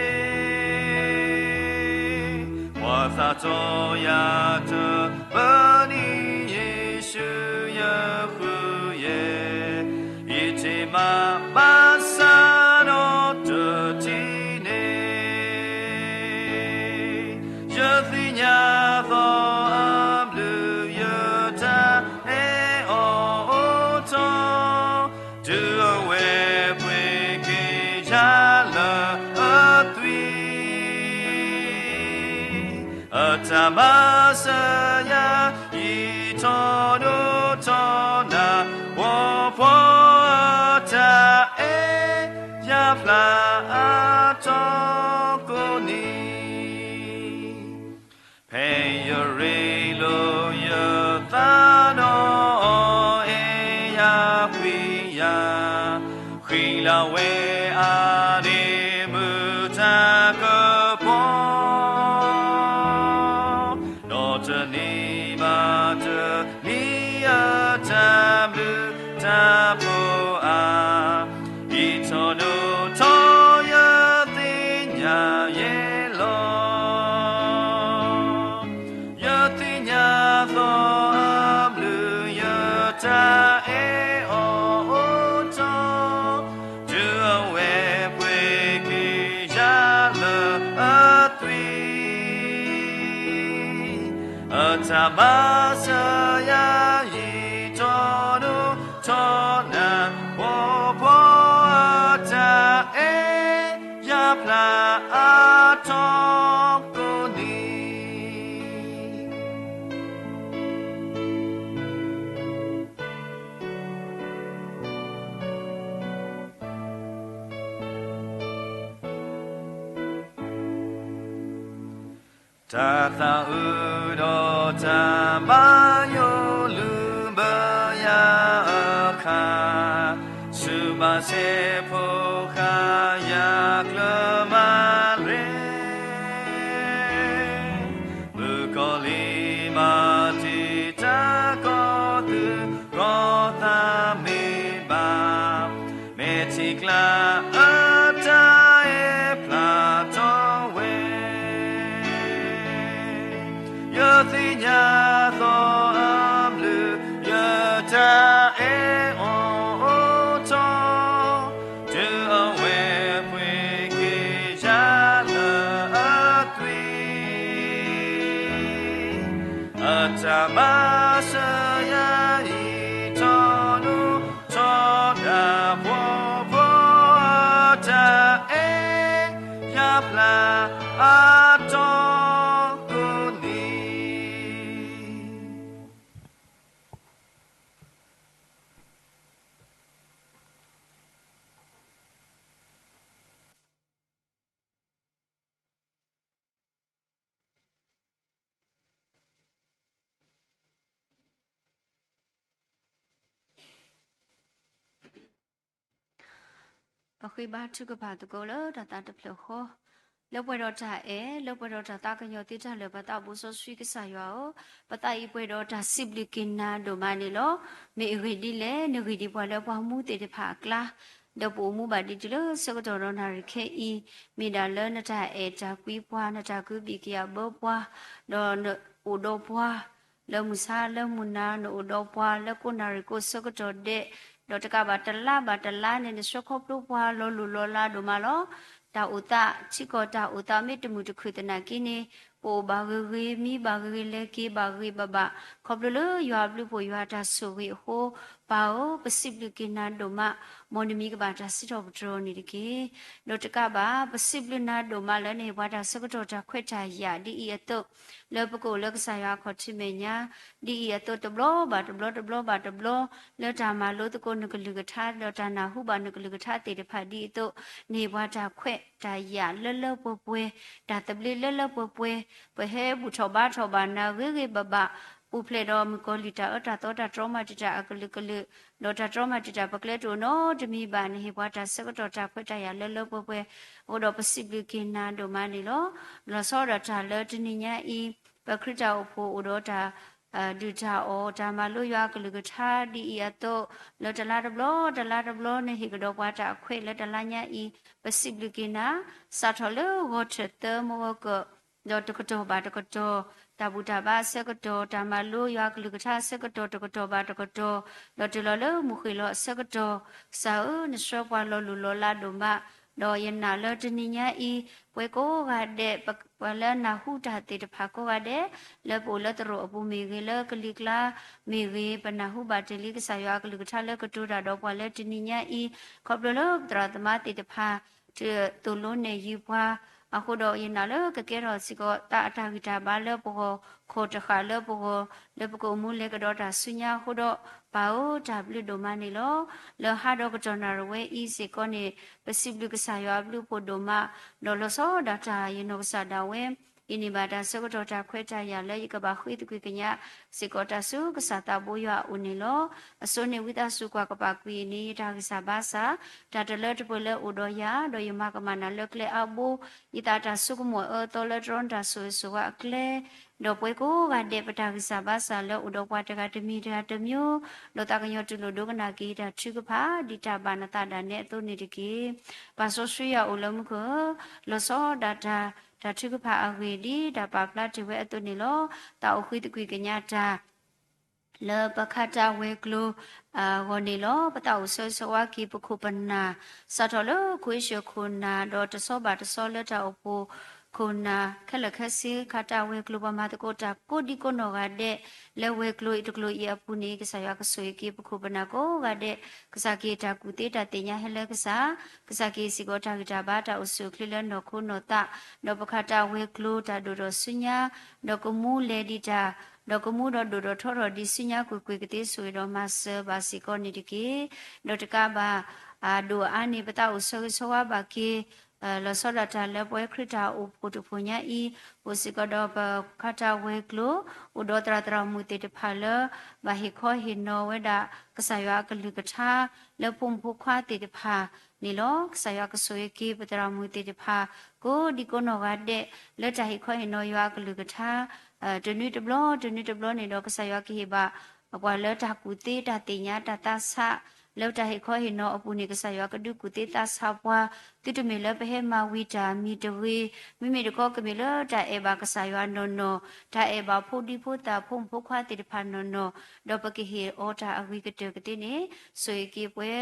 ပှၤသးတီယၤ ယဃုယဲၢ်, ယတ့မးဘၣ်ဆၣ်ဒီးတထံၣ်န့ၣ်, ယသ့ၣ်ညါသီအဘျုးယတၢ်အဲၣ်အီၤအိၣ်ထီၣ်, တုၤအဝဲပှ့ၤက့ၤယၤလၢအသွံၣ် အတၢ်မၤစၢၤယၤ ယံာ်ထီၣ်ဒိၣ်ထီၣ်နၤ, ပှီၤပှီၤအတၢ်အဲၣ်ယၤဖျါအါထီၣ်ကိးနံၤ, ဖဲယရ့လိာ်ယသးဒီးအီၤ အဲၣ်ယၤကွံယၤ, ဃံလၤဝဲအါန့ၢ်မုာ်တၢ်ကပီၤ, ဒီးတနံၤဘၣ်တနံၤအတၢ်ဘျုးတၢ်ဖှိၣ်အါ, ယံာ်ထီၣ်ဒိၣ်ထီၣ်ယသ့ၣ်ညါယဲလီၤ. ယသ့ၣ်ညါသီအဘျုး ယတၢ်အဲၣ်အီၤအိၣ်ထီၣ်, တုၤအဝဲပှ့ၤက့ၤယၤလၢအသွံၣ်, အတၢ်မၤစၢၤယၤ ယံာ်ထီၣ်ဒိၣ်ထီၣ်နၤ, ပှီၤပှီၤအတၢ်အဲၣ်ယၤဖျါအါထီၣ်ကိးနံၤ တၢ်သးအုးဒီးတၢ်ဘါယွၤလုၢ်ဘၢယၤအခါ, ဆူးဘၣ်စဲးဖိဃာ်ယၤကျၢၤမၤရံ, မုၣ်ကီၤလံၢ်မၤတံာ်တာ်ကီၢ်သူၣ်ကီၢ်သးမ့ၢ်ဘၣ်, မဲာ်ထံကျါအတၢ်အဲၣ်ဖျါထီၣ်ဝဲ, ယသ့ၣ်ညါသီအဘျုး ယတၢ်အဲၣ်အီၤအိၣ်ထီၣ်, တုၤအဝဲပှ့ၤက့ၤယၤလၢအသွံၣ်, အတၢ်မၤစၢၤယၤ ယံာ်ထီၣ်ဒိၣ်ထီၣ်နၤ, ပှီၤပှီၤအတၢ်အဲၣ်ယၤဖျါအါထီၣ်ကိးနံၤ. ပဃ့ဘါထုကဖၣ်သကိးလၢတၢ်သးတဖျၢၣ်ဃီ, လၢပှဲၤဒီးတၢ်အဲၣ်, လၢပှဲၤဒီးတၢ်သးကညီၤသ့တၢ်လၢာ် ပသးဘိစီဆှံကစၢ်ယွၤဧၢ, ပသးအံၤပှဲၤဒီးတၢ်စံးဘျုးက့ၤနၤဒိၣ်မးန့ၣ်လီၤ. မ့ၢ်အဂ့ၢ်ဒ်လဲၣ်, နဂ့ၢ်ဒ်ပှၤလၢပှၤမူသ့ၣ်တဖၣ်အကျါ, ဒီးပအိၣ်မူဘၣ်ဒ်တုၤလၢဆၢကတီၢ်ဒီးနၣ်ရံၣ်ခဲအံၤ, မ့ၢ်ဒၣ်လၢနတၢ်အဲၣ်တၢ်ကွံပှၤ, နတၢ်ကဘံၣ်ကယၢ်ဘၢပှၤ, ဒီးနအိၣ်ဒီးပှၤ လၢမုၢ်ဆါလၢမုၢ်နၤ, နအိၣ်ဒီးပှၤလၢကိးနၣ်ရံၣ်ကိးဆၢကတီၢ်ဒဲး, ဒီးတကးဘၣ်တလါဘၣ်တလါန့ၣ် နဆှၢခီဖျိပှၤလီၤလိၢ်လီၤလးဒိၣ်မးလီၤ. တၢ်အိၣ်သး ထံကီၢ်တၢ်အိၣ်သးမ့ၢ်တမုာ်တခုၣ်သနာ်က့န့ၣ်, ပအိၣ်ဘၣ်ဂ့ၤဂ့ၤ, မံဘၣ်ဂ့ၤဂ့ၤ, လဲၤက့ၤဘၣ်ဂ့ၤဘၣ်ဘၣ်, ခီဖျိလၢယွၤအဘျုးဖှိၣ်ယွၤတၢ်ဆိၣ်ဂ့ၤအဃိ, ပၢ်ဧၢ, ပစံးဘျုးက့ၤနၤဒိၣ်မး, မ်နမံၤကဘၣ်တၢ်စံးထီၣ်ပတြၢၤန့ၣ်တက့ၢ်. ဒီးတကးဘၣ် ပစံးဘျုးနၤဒိၣ်မးလၢနဟ့ၣ်ပှၤတၢ်ဆၢကတီၢ် တၢ်ခွဲးတၢ်ယာ်ဒ်အံၤအသိး, လၢပကအိၣ်လၢကစၢ်ယွၤအခီၣ်ထံးမဲာ်ညါ ဒ်အံၤအသိး တဘျီဘၣ်တဘျီ တဘျီဘၣ်တဘျီ, လၢတၢ်မၤလိသကိးနကလုၢ်ကထါ ဒီးတၢ်နၢ်ဟူဘၣ်နကလုၢ်ကထါသ့ၣ်တဖၣ်ဒ်အံၤအသိး, နဟ့ၣ်ပှၤတၢ်ခွဲးတၢ်ယာ်လၢလၢပှဲၤပှဲၤ, တၢ်သဘျ့လၢလၢပှဲၤပှဲၤ, ပဟဲဘူၣ်ထီၣ်ဘါထီၣ်ဘၣ်နၤဂ့ၤဂ့ၤဘၣ်ဘၣ်, ပူၤဖျဲးဒီးမုၣ်ကီၤလံၢ်တၢ်အၢတၢ်သီ တၢ်တြီမၤတံာ်တာ်အကလုာ်ကလုာ်, ဒီးတၢ်တြီမၤတံာ်တာ်ပကျဲတအိၣ်နီတမံၤဘၣ်, နဟ့ၣ်ပှၤတၢ်ဆၢကတီၢ် တၢ်ခွဲးတၢ်ယာ်လၢလၢပှဲၤပှဲၤ, အဃိဒီးပစံးဘျုးက့ၤနၤဒိၣ်မးန့ၣ်လီၤ. လီၤဆီဒၣ်တၢ်လၢတနံၤညါအံၤ, ပခရံာ်တၢ်အိၣ်ဖှိၣ်အိၣ်ဒီးတၢ် ဒုၣ်တၢ်အီၣ် တၢ်မၤလိယွၤအကလုၢ်ကထါဒ်အံၤအသိး, လၢတလါတဘျီ တလါတဘျီ နဟ့ၣ်ကဒီးပှၤတၢ်အခွဲးလၢတလါညါအံၤ, ပစံးဘျုးက့ၤနၤ, စးထီၣ်လၢဂီၤထၢၣ်သၢမဂီၤကၢၢ်, ဒီးတကတီၢ်ဘၣ်တကတီၢ်, တၢ်ဘူၣ်တၢ်ဘါအဆၢကတီၢ်, တၢ်မၤလိယွၤအကလုၢ်ကထါအဆၢကတီၢ် တကတီၢ်ဘၣ်တကတီၢ်, ဒီးတုၤလီၤလၢမုၢ်ဃ့ၢ်လီၤအဆၢကတီၢ်, ကစၢ်ဧၢ, နဆှၢပှၤလီၤလူၢ်လီၤလးဒိၣ်မး, ဒီးယနာ်လၢတနံၤညါအံၤ, ပဝဲကိးဂၤဒဲး, ပှၤလၢနၢ်ဟူတၢ်သ့ၣ်တဖၣ်ကိးဂၤဒဲး, လၢပအိၣ်လၢသရိာ်အပူၤမ့ၢ်ဂ့ၤ, လၢကလံၤကျါမ့ၢ်ဂ့ၤ, ပနၢ်ဟူဘၣ်တ့ၢ်လံကစၢ်ယွၤအကလုၢ်ကထါလၢကတိၤတၢ်ဒီးပှၤလၢတနံၤညါအံၤ, ခီဖျိလၢပသရၣ်သမါသ့ၣ်တဖၣ် တသိၣ်လိနဲၣ်ယုာ်ပှၤအဃိဒီး, ယနာ်လၢကကဲထီၣ်စ့ၢ်ကီးသးအတၢ်ဂံၢ်တၢ်ဘါလၢပဂီၢ်, ခိၣ်တဃာ်လၢပဂီၢ်, လၢပကအိၣ်မူလဲၤကဒီးတၢ်ဆူညါအဃိဒီး, ပၢ်ဧၢ, တၢ်ဘျုးဒိၣ်မးန့ၣ်လီၤ. လၢဟါဒီးကတီၢ်နၣ်ရံၣ်ဝဲအံၤစ့ၢ်ကီးန့ၣ်, ပစံးဘျုးကစၢ်ယွၤအဘျုးအဖှိၣ်ဒိၣ်မး, ဒီးလီၤဆီဒၣ်တၢ်ယနီၢ်ကစၢ်ဒၣ်ဝဲ, အံၤန့ၢ်ဘၣ်တၢ်ဆၢကတီၢ်တၢ်ခွဲးတၢ်ယာ်လၢယကဘၣ်ဃ့သကွံာ်ကညးစ့ၢ်ကီးတၢ်ဆူကစၢ်သးဘိယွၤအအိၣ်န့ၣ်လီၤ. အဆိန့ၣ်ဝံသးစူၤကွၢ်ကပာ်ကွံာ်န့ၢ်ယတၢ်ဂံၢ်စၢ်ဘါစၢ်, တၢ်တလၢတပှဲၤလၢအိၣ်ဒီးယၤ, ဒီးယမၤကမၣ်နၤလၢကျဲအါဘိ, ယသးတၢ်ဆိကမိၣ်အၢအသီလၢတြီနတၢ်ဆိၣ်ဂ့ၤဆိၣ်ဝါအကျဲ, ဒီးပဝဲကိးဂၤဒဲးပတၢ်ဂံၢ်စၢ်ဘါစၢ်လၢအိၣ်ဒီးပှၤတဂၤတမံၤတဂၤတမံၤ, ဒီးသးကညီၤတူၢ်လိာ်ဒိကနၣ်က့ၤတၢ်ထုကဖၣ် ဒ်တၢ်ဘၣ်နသးဒၣ်နဲအသိးန့ၣ်တက့ၢ်. ပၢ်စီဆှံယွၤအိၣ်လၢမူခိၣ်ဧၢ, လီၤဆီဒၣ်တၢ် တၢ်ထုကဖၣ်အဂ့ၢ်ဒ်တၢ်ပာ်ဖျါတ့ၢ်ဝဲအသိးန့ၣ်လီၤ. သးအိၣ်ဃ့သကွံာ်ကညးတၢ် လၢပခးတၢ်ဝဲၤကျိၤအဂီၢ်န့ၣ်လီၤ. ပသးအိၣ်ဆၢဂ့ၤဆၢဝါက့ၤပခိၣ်ပနၢ်, စးထီၣ်လၢခိၣ်အ့ၡၢၣ်ခိၣ်နၢ်, ဒီးတဆီဘၣ်တဆီလၢတၢ်အိၣ်ဖှိၣ်ခိၣ်နၢ်ခဲလၢာ်ခဲဆ့, ခးတၢ်ဝဲၤကျိၤပှၤမၤသကိးတၢ်ကိးဒံကိးနီၢ်ဂၤဒဲး, လၢဝဲၤကျိၤအံၤတကျိၤအံၤအပူၤန့ၣ်, ကစၢ်ယွၤကဆိၣ်ဂ့ၤက့ၤပခိၣ်ပနၢ်ကိးဂၤဒဲး, ကစၢ်ကဟ့ၣ်တၢ်ကူၣ်သ့တၢ်သ့ၣ်ညါဟဲလၢကစၢ်, ကစၢ်ကဟ့ၣ်စ့ၢ်ကီးတၢ်ဂံၢ်တၢ်ဘါတၢ်အိၣ်ဆူၣ်အိၣ်ချ့လၢနီၢ်ခိနီၢ်သး, ဒီးပခးတၢ်ဝဲၤကျိၤတၢ်ဒိၣ်ထီၣ်ဆူညါ, ဒီးကမူလဲၤဒံးတၢ်, ဒီးကမူဒီးဒိၣ်ထီၣ်ထီထီၣ်ဒံးဆူညါကွ့ၢ်ကွ့ၢ်ကသ့ ဆိၣ်ဂ့ၤဒီးမၤစၢၤဘၣ်စ့ၢ်ကီးန့ၣ်တက့ၢ်. ဒီးတကးဘၣ် အဒိၣ်အအါန့ၣ် ပသးအိၣ်ဆၢဂ့ၤဆၢဝါဘၣ်က့ၤ လီၤဆီဒၣ်တၢ်လၢပဝဲခရံာ်တၢ်အိၣ်ဖှိၣ်တဖှိၣ်ညါအံၤ, အိၣ်စ့ၢ်ကီးဒီးပခးတၢ်ဝဲၤကျိၤ, အိၣ်ဒီးသရၣ်သရၣ်မုၣ်သ့ၣ်တဖၣ်လၢ ဘၣ်ဟ့ၣ်ခီဟ့ၣ်နီၤဝဲဒၣ် ကစၢ်ယွၤအကလုၢ်ကထါ လၢဖိမုၣ်ဖိခွါသ့ၣ်တဖၣ်န့ၣ်လီၤ. ကစၢ်ယွၤကဆိၣ်ဂ့ၤက့ၤပသရၣ်မုၣ်သ့ၣ်တဖၣ် ကိးဒံကိးနီၢ်ဂၤဒဲး လၢတၢ်ဟ့ၣ်ခီဟ့ၣ်နီၤယွၤအကလုၢ်ကထါ တနွံတဘျီ တနွံတဘျီန့ၣ်ဒီး ကစၢ်ယွၤကဟ့ၣ်ဘၣ် ပှၤလၢတၢ်ကူၣ်သ့တၢ်သ့ၣ်ညါတၢ်သးဆး လၢတၢ်ဟ့ၣ်ခီဟ့ၣ်နီၤအပူၤန့ၣ် ကစၢ်ယွၤကဒုးကူၣ်သ့သးဆးပှၤ, သုတမ့ၢ်လၢပဟဲမၤဝံၤတၢ်မံၤတဂ့ၤ, မ့မ့ၢ်တခီကမ့ၢ်လၢတၢ်အဲၣ်ဘၣ်ကစၢ်ယွၤနီၢ်နီၢ်, တၢ်အဲၣ်ဘၣ်ဖိဒံဖိသၣ်ဖိမုၣ်ဖိခွါသ့ၣ်တဖၣ်နီၢ်နီၢ်, ဒီးပကဟ့ၣ်အီၤတၢ်အဂ့ၤကတၢၢ်ကသ့န့ၣ်, ဆိၣ်ဂ့ၤက့ၤပဝဲ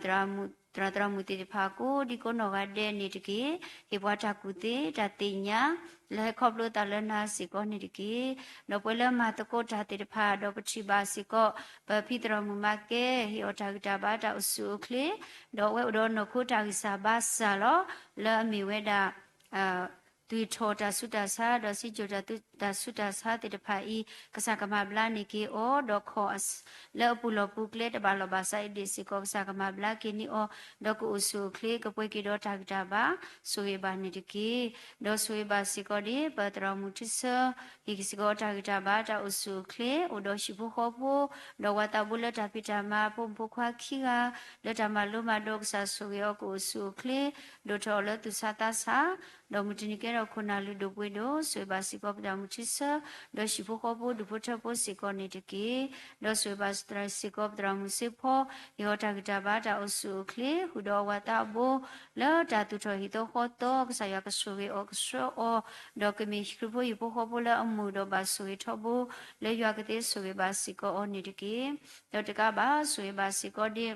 သရၣ်သရၣ်မုၣ်သ့ၣ်တဖၣ် ကိးဒံကိးနီၢ်ဂၤဒဲးန့ၣ်တက့ၢ်. ဟ့ၣ်ပှၤတၢ်ကူၣ်သ့တၢ်သ့ၣ်ညါ လၢဟဲခီဖျိသးလၢနၤစ့ၢ်ကီးန့ၣ်တက့ၢ်. ဒီးပဝဲလၢမၤသကိးတၢ်သ့ၣ်တဖၣ် ဒီးပထံၣ်ဘၣ်စ့ၢ်ကီး ပဖံသရၣ်မုၣ်မၤကဲ ဟ့ၣ်အီၤတၢ်ဂံၢ်တၢ်ဘါတၢ်အိၣ်ဆူၣ်အိၣ်ချ့, ဒီးအဝဲအိၣ်ဒီးနီၢ်ခိတၢ်ဂံၢ်စၢ်ဘါစၢ်လီၤ. လၢအမ့ၢ်ဝဲဒၣ် သွံၣ်ထီၣ်တၢ်ဆူးတၢ်ဆါ ဒီးစံၣ်စိၤတၢ်ဆူးတၢ်ဆါသ့ၣ်တဖၣ်အံၤ ကစၢ်ကမၤဘျါန့ၢ်က့ၤအီၤ, ဒီးခီၣ်လၢအပူၤလီၢ်ပူၤကျဲတဘၣ်လီၢ်ဘၣ်စးအံၤဒံးစ့ၢ်ကီး ကစၢ်ကမၤဘျါက့ၤန့ၢ်အီၤ, ဒီးကအိၣ်ဆူၣ်အိၣ်ချ့ ကပှဲၤက့ၤဒီးတၢ်ဂံၢ်တၢ်ဘါ, ဆိၣ်ဂ့ၤဘၣ်န့ၣ်တက့ၢ်. ဒီးဆိၣ်ဂ့ၤဘၣ်စ့ၢ်ကီးဒ် ပသရၣ်မုၣ်ထူဆၢ ဟ့ၣ်က့ၤစ့ၢ်ကီးတၢ်ဂံၢ်တၢ်ဘါတၢ်အိၣ်ဆူၣ်အိၣ်ချ့ အိၣ်ဒီးဟံၣ်ဖိဃီဖိ, ဒီးဝၤသးဘိလၢတၢ်ဖံးတၢ်မၤ ဖိမုၣ်ဖိခွါခံဂၤ လၢတၢ်မၤလိမၤဒိး ကစၢ်ဆိၣ်ဂ့ၤအီၤကအိၣ်ဆူၣ်အိၣ်ချ့, ဒိၣ်ထီၣ်အီၤလၢသူၣ်ဆါသးဆါ ဒီးမုၢ်တနံၤကဲထီၣ်ခိၣ်နၢ်လုၢ်ဒိၣ်ပှ့ၤဒိၣ်, ဆိၣ်ဂ့ၤဘၣ်စ့ၢ်ကီးပသရၣ်မုၣ်ထူဆၢ, ဒီးဟံၣ်ဖိဃီဖိဒူၣ်ဖိထၢဖိစ့ၢ်ကီးန့ၣ်တက့ၢ်. ဒီးဆိၣ်ဂ့ၤဘၣ်စ့ၢ်ကီးပသရၣ်မုၣ်စ့ဖီ, ဟ့ၣ်အီၤတၢ်ဂံၢ်တၢ်ဘါတၢ်အိၣ်ဆူၣ်အိၣ်ချ့, ဃုာ်ဒီးအဝၤသးဘိ လၢတၢ်သူၣ်ထီၣ်ဟံၣ်သီဃီသီ, ကစၢ်ယွၤကဆိၣ်ဂ့ၤအီၤကဆှၢအီၤ, ဒီးကမ့ၢ်ခရံာ်ဖိဟံၣ်ဖိဃီဖိလၢအမုာ်ဒီးဘၣ်ဆိၣ်ဂ့ၤထီဘိ, လၢယွၤကသ့ဆိၣ်ဂ့ၤဘၣ်စ့ၢ်ကီးအီၤန့ၣ်တက့ၢ်. ဒီးတကးဘၣ် ဆိၣ်ဂ့ၤဘၣ်စ့ၢ်ကီးဒ်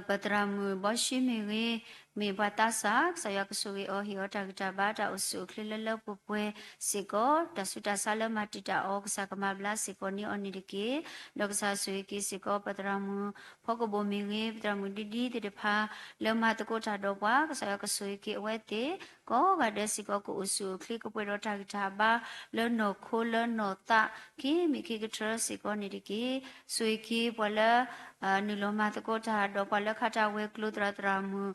ပသရၣ်မုၣ်ဘီၡ့မ့ၢ်ဂ့ၤ, မ့ၢ်ပှၤသးစၢ်, ကစၢ်ယွၤကဆိၣ်ဂ့ၤအီၤ ဟ့ၣ်အီၤတၢ်ဂံၢ်တၢ်ဘါတၢ်အိၣ်ဆူၣ်အိၣ်ချ့လၢလၢပှဲၤပှဲၤစ့ၢ်ကီး, တၢ်ဆူးတၢ်ဆါလၢမၤတံာ်တာ်အီၤ ကစၢ်ကမၤဘျါစ့ၢ်ကီးန့ၢ်အီၤန့ၣ်တက့ၢ်. ဒီးကစၢ်ဆိၣ်ဂ့ၤက့ၤစ့ၢ်ကီး ပသရၣ်မုၣ်ဖီကဘိၣ်မ့ၢ်ဂ့ၤ, ပသရၣ်မုၣ်ဒံဒံသ့ၣ်တဖၣ် လၢမၤသကိးတၢ်ဒီးပှၤ, ကစၢ်ယွၤကဆိၣ်ဂ့ၤက့ၤအဝဲသ့ၣ် ကိးဂၤဒဲးစ့ၢ်ကီး ကအိၣ်ဆူၣ်အိၣ်ချ့ ကပှဲၤဒီးတၢ်ဂံၢ်တၢ်ဘါ လၢနီၢ်ခိလၢနီၢ်သး ခံမံၤခံကတြၢစ့ၢ်ကီးန့ၣ်တက့ၢ်. ဆိၣ်ဂ့ၤက့ၤပှၤလၢ နုာ်လီၤမၤသကိးတၢ်ဒီးပှၤလၢခးတၢ်ဝဲၤကျိၤ သရၣ်သရၣ်မုၣ်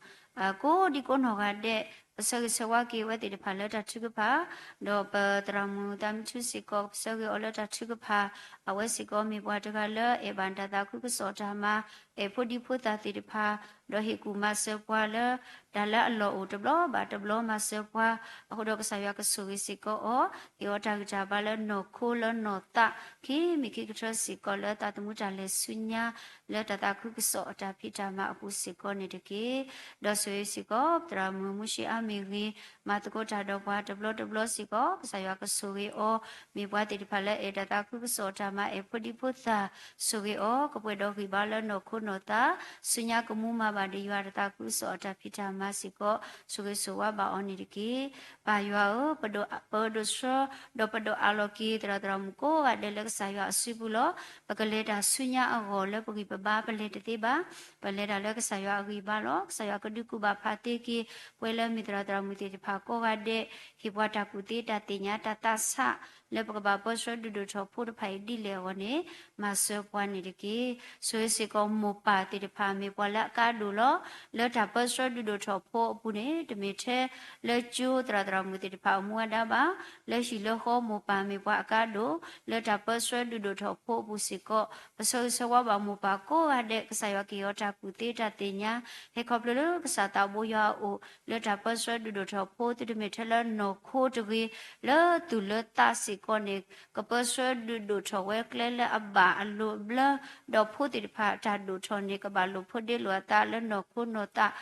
ကိးဒံကိးနီၢ်ဂၤဒဲး, ပဆၢဂ့ၤဆၢဝါက့ၤအဝဲသ့ၣ်တဖၣ်လၢတၢ်ထုကဖၣ်, ဒီးပသရၣ်မုၣ်သးမံထူစ့ၢ်ကီး ပဆၢဂ့ၤအီၤလၢတၢ်ထုကဖၣ်, အဝဲစ့ၢ်ကီးမ့ၢ်ပှၤတဂၤလၢအဲၣ်ဘၣ်တၢ်သးခုကစီၣ်တၢ်မၤ, အဲၣ်ဖိဒံဖိသၣ်သ့ၣ်တဖၣ် ဒီးဟ့ၣ်ကူၣ်မၤစၢၤပှၤလၢ တၢ်လၢအလီၢ်အိၣ်တဘျီဘၣ်တဘျီမၤစၢၤပှၤ, အဃိဒီးကစၢ်ယွၤကဆိၣ်ဂ့ၤစ့ၢ်ကီးအီၤ, ဟ့ၣ်အီၤတၢ်ဂံၢ်တၢ်ဘါလၢနီၢ်ခိလၢနီၢ်သး ခံမံၤခံကထၢစ့ၢ်ကီးလၢသးသမူတၢ်လဲၤဆူညါ လၢတၢ်သးခုကစီၣ်အတၢ်ဖံးတၢ်မၤအပူၤစ့ၢ်ကီးန့ၣ်တက့ၢ်. ဒီးဆိၣ်ဂ့ၤစ့ၢ်ကီး သရၣ်မုၣ်မူၡ့အါမ့ၢ်ဂ့ၤ, မၤသကိးတၢ်ဒီးပှၤတဘျီတဘျီစ့ၢ်ကီး ကစၢ်ယွၤကဆိၣ်ဂ့ၤအီၤ, မ့ၢ်ပှၤသ့ၣ်တဖၣ်လၢအဲၣ်တၢ်သးခုကစီၣ်တၢ်မၤ အဲၣ်ဖိဒံဖိသၣ် ဆိၣ်ဂ့ၤအီၤ, ကပှဲၤဒီးဂံၢ်ဘါလၢနီၢ်ခိနီၢ်သး, ဆူညါကမူမၤဘၣ်ဒီးယွၤတၢ်သးခုကစီၣ်အတၢ်ဖံးတၢ်မၤစ့ၢ်ကီး ဆိၣ်ဂ့ၤဆိၣ်ဝါဘၣ်အီၤန့ၣ်တက့ၢ်. ပၢ်ယွၤဧၢ, ပဒိၣ်ဆှၢ ဒီးပဒိၣ်အးလီၤက့ၤ သရၣ်သရၣ်မုၣ်ကိးဂၤဒဲးလၢကစၢ်ယွၤအစုပူၤလီၤ. ပကလဲၤတၢ်ဆူညါအဂီၢ်လၢပဂံၢ်ပဘါပလဲၤတသ့ဘၣ်. ပလဲၤတၢ်လၢကစၢ်ယွၤအဂံၢ်အဘါလီၤ. ကစၢ်ယွၤကဒုးကူၣ်ဘၣ်ဖးသ့က့ၤ ပှဲၤလၢမ့ၢ်သရၣ်သရၣ်မုၣ်သ့ၣ်တဖၣ်ကိးဂၤဒဲး ဟ့ၣ်ပှၤတၢ်ကူၣ်သ့တၢ်သ့ၣ်ညါတၢ်သးဆး လၢပကဘၣ်ပၢဆှၢဒုးဒိၣ်ထီၣ်ဖိတဖၣ်အံၤဒ်လဲၣ်အဂီၢ်န့ၣ် မၤစၢၤပှၤန့ၣ်တက့ၢ်. ဆိၣ်ဂ့ၤစ့ၢ်ကီးမိၢ်ပၢ်သ့ၣ်တဖၣ်မ့ၢ်ပှၤလၢအကါဒိၣ်လီၤ. လၢတၢ်ပၢဆှၢဒုးဒိၣ်ထီၣ်ဖိအပူၤန့ၣ် တမ့ၢ်ထဲလၢကၠိသရၣ်သရၣ်မုၣ်သ့ၣ်တဖၣ်အမူအဒါဘၣ်. လၢဟံၣ်လၢဃီမိၢ်ပၢ်မ့ၢ်ပှၤအကါဒိၣ် လၢတၢ်ပၢဆှၢဒုးဒိၣ်ထီၣ်ဖိအပူၤစ့ၢ်ကီး ပဆၢဂ့ၤဆၢဝါဘၣ်မိၢ်ပၢ်ကိးဂၤဒဲး ကစၢ်ယွၤကဟ့ၣ်အီၤတၢ်ကူၣ်သ့တၢ်သ့ၣ်ညါ ဟဲခီဖျိလၢကစၢ်သးဘိယွၤအအိၣ် လၢတၢ်ပၢဆှၢဒုးဒိၣ်ထီၣ်ဖိ သုတမ့ၢ်ထဲလၢနီၢ်ခိတဂ့ၤ လၢသူၣ်လၢသးစ့ၢ်ကီးန့ၣ် ကပၢဆှၢဒုးဒိၣ်ထီၣ်ဝဲကျဲလၢအဘၣ်အလိၤအဘျၢ ဒီးဖိသ့ၣ်တဖၣ်တၢ်ဒိၣ်ထီၣ်န့ၣ် ကဘၣ်လိာ်ဖိးဒ့လိာ်အသးလၢနီၢ်ခိနီၢ်သး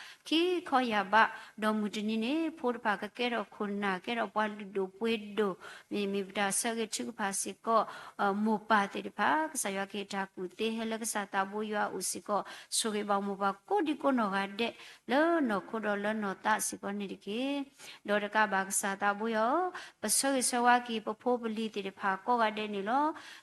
ခံခီယၢ်ဘး ဒီးမုၢ်တနံၤန့ၣ် ဖိတဖၣ်ကကဲထီၣ်ခိၣ်နၢ် ကဲထီၣ်ပှၤလုၢ်ဒိၣ်ပှ့ၤဒိၣ် မ့မ့ၢ်ပတၢ်ဆၢဂ့ၤထုကဖၣ်စ့ၢ်ကီး မိၢ်ပၢ်သ့ၣ်တဖၣ် ကစၢ်ယွၤကဟ့ၣ်တၢ်ကူၣ်သ့ဟဲလၢကစၢ်သးဘိယွၤအအိၣ်စ့ၢ်ကီး ဆိၣ်ဂ့ၤဘၣ်မိၢ်ပၢ်ကိးဒံကိးနီၢ်ဂၤဒဲး လၢနီၢ်ခိဒီးလၢနီၢ်သးစ့ၢ်ကီးန့ၣ်တက့ၢ်. ဒီးတကးဘၣ်ကစၢ်သးဘိယွၤဧၢ, ပဆၢဂ့ၤဆၢဝါက့ၤပဖိပလံၤသ့ၣ်တဖၣ်ကိးဂၤဒဲးန့ၣ်လီၤ.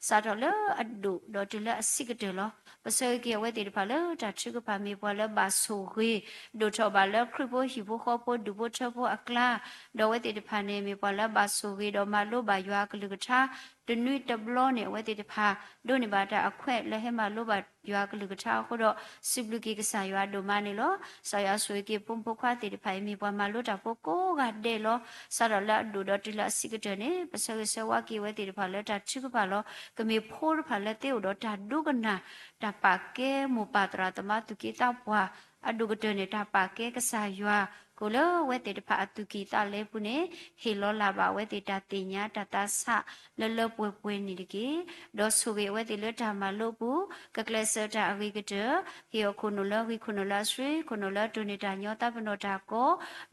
စးထီၣ်လၢအဒိၣ်ဒီးတုၤလၢအဆံးကတၢၢ်လီၤ. ပဆၢဂ့ၤက့ၤအဝဲသ့ၣ်တဖၣ်လၢတၢ်ထုကဖၣ်မ့ၢ်ပှၤလၢဘၣ်ဆိၣ်ဂ့ၤ ဒိၣ်ထီၣ်ဘၣ်လၢခရံာ်ဖိဟံၣ်ဖိဃီဖိဒူၣ်ဖိထၢဖိအကျါ, ဒီးအဝဲသ့ၣ်တဖၣ်န့ၣ် မ့ၢ်ပှၤလၢဘၣ်ဆိၣ်ဂ့ၤဒီးမၤလိဘၣ်ယွၤအကလုၢ်ကထါ တနွံတဘျီန့ၣ် အဝဲသ့ၣ်တဖၣ် ဒိးန့ၢ်ဘၣ်တၢ်အခွဲးလၢဟဲမၤလိဘၣ်ယွၤအကလုၢ်ကထါအဃိဒီး စံးဘျုးက့ၤကစၢ်ယွၤဒိၣ်မးန့ၣ်လီၤ. ကစၢ်ယွၤဆိၣ်ဂ့ၤက့ၤဖိမုၣ်ဖိခွါသ့ၣ်တဖၣ်အံၤ မ့ၢ်ပှၤမၤလိတၢ်ဖိကိးဂၤဒဲးလီၤ. စးထီၣ်လၢအဒိၣ်ဒီးတုၤလၢအဆံးကတၢၢ်န့ၣ် ပဆၢဂ့ၤဆၢဝါက့ၤအဝဲသ့ၣ်တဖၣ်လၢတၢ်ထုကဖၣ်လီၤ. ကမ့ၢ်ဖိတဖၣ်လၢသ့အိၣ်ဒီးတၢ်ဒိကနၣ် တၢ်ပာ်ကဲမိၢ်ပၢ်သရၣ်သမါသူၣ်က့သးပှၢ် အဒိၣ်ကတၢၢ်န့ၣ် တၢ်ပာ်ကဲကစၢ်ယွၤ ကအိၣ်လၢအဝဲသ့ၣ်တဖၣ်အသူၣ်ကံၢ်သးလဲပူၤန့ၣ် ဟ့ၣ်လီၤလၢ်ဘၣ်အဝဲသ့ၣ်တၢ်သ့ၣ်ညါတၢ်သးဆးလၢလၢပှဲၤပှဲၤန့ၣ်တက့ၢ်. ဒီးဆိၣ်ဂ့ၤအဝဲသ့ၣ်လၢတၢ်မၤလိပူၤ ကကျဲးစၢးတၢ်အဂ့ၤကတၢၢ် ဟ့ၣ်အီၤခိၣ်နူာ်လၢအဂံၢ်ခိၣ်နူာ်လၢအဆှံ ခိၣ်နူာ်လၢတိၢ်န့ၢ်တၢ်ညီသးပ့ၤနီၣ်တၢ်ကီ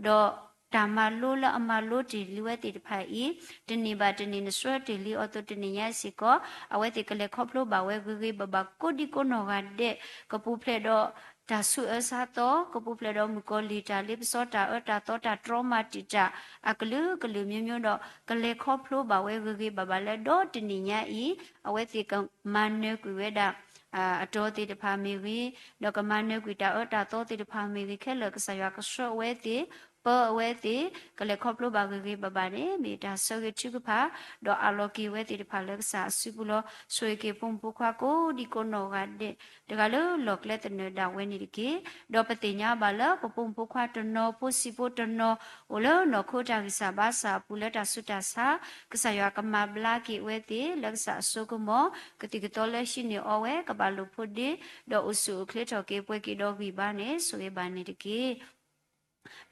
ဒီးတၢ်မၤလိလၢအမၤလိတ့ၢ်လံဝဲသ့ၣ်တဖၣ်အံၤ တနံၣ်ဘၣ်တနံၣ်နဆှၢတ့ၢ်လံအီၤအသိးတနံၣ်ညါစ့ၢ်ကီး အဝဲသ့ၣ်ကလဲၤခီဖျိဘၣ်ဝဲဂ့ၤဂ့ၤဘၣ်ဘၣ်ကိးဒံကိးနီၢ်ဂၤဒဲး ကပူၤဖျဲးဒီးတၢ်ဆူးအၢဆါသီ ကပူၤဖျဲးဒီးမုၣ်ကီၤလံၢ်တၢ်လ့ပစီတၢ်အၢတၢ်သီတၢ်တြီမၤတံာ်တာ် အကလုာ်ကလုာ်မျိုးမျိုးဒီး ကလဲၤခီဖျိဘၣ်ဝဲဂ့ၤဂ့ၤဘၣ်ဘၣ်လၢဒီတနံၣ်ညါအံၤ အဝဲသ့ၣ်ကမၤနၢၤကွံာ်ဝဲဒၣ် အတီၤသ့ၣ်တဖၣ်မ့ၢ်ဂ့ၤ, ဒီးကမၤနၢၤကွံာ်တၢ်အၢတၢ်သီသ့ၣ်တဖၣ်မ့ၢ်ဂ့ၤ ခဲလၢာ်ကစၢ်ယွၤကဆှၢအဝဲသ့ၣ် ပၢအဝဲသ့ၣ် ကလဲၤခီဖျိဘၣ်ဂ့ၤဂ့ၤဘၣ်ဘၣ်န့ၣ် မ့ၢ်တၢ်ဆၢဂ့ၤထုကဖၣ် ဒီးအးလီၤက့ၤဝဲသ့ၣ်တဖၣ်လၢကစၢ်အစုပူၤလီၤ. ဆိၣ်ဂ့ၤက့ၤဖိမုၣ်ဖိခွါကိးဒံကိးနီၢ်ဂၤဒဲး တဂၤလၢလီၢ်ကျဲသနၢၣ်ဒၣ်ဝဲန့ၣ်တက့ၢ်. ဒီးပသ့ၣ်ညါဘၣ်လၢပဖိမုၣ်ဖိခွါတနီၤ ဖိဆံးဖိတနီၤ အိၣ်လၢနီၢ်ခိတၢ်ဂံၢ်စၢ်ဘါစၢ်အပူၤလၢတၢ်ဆူးတၢ်ဆါ ကစၢ်ယွၤကမၤဘျါက့ၤအဝဲသ့ၣ် လၢကစၢ်အစိကမီၤ ကသံၣ်ကသီလၢဟံးန့ၢ်အီၤဝဲ ကဘၣ်လိာ်ဖိးဒ့ ဒီးအိၣ်ဆူၣ်အိၣ်ချ့ထီၣ်က့ၤ ပှဲၤက့ၤဒီးဂံၢ်ဘါန့ၣ် ဆိၣ်ဂ့ၤဘၣ်န့ၣ်တက့ၢ်.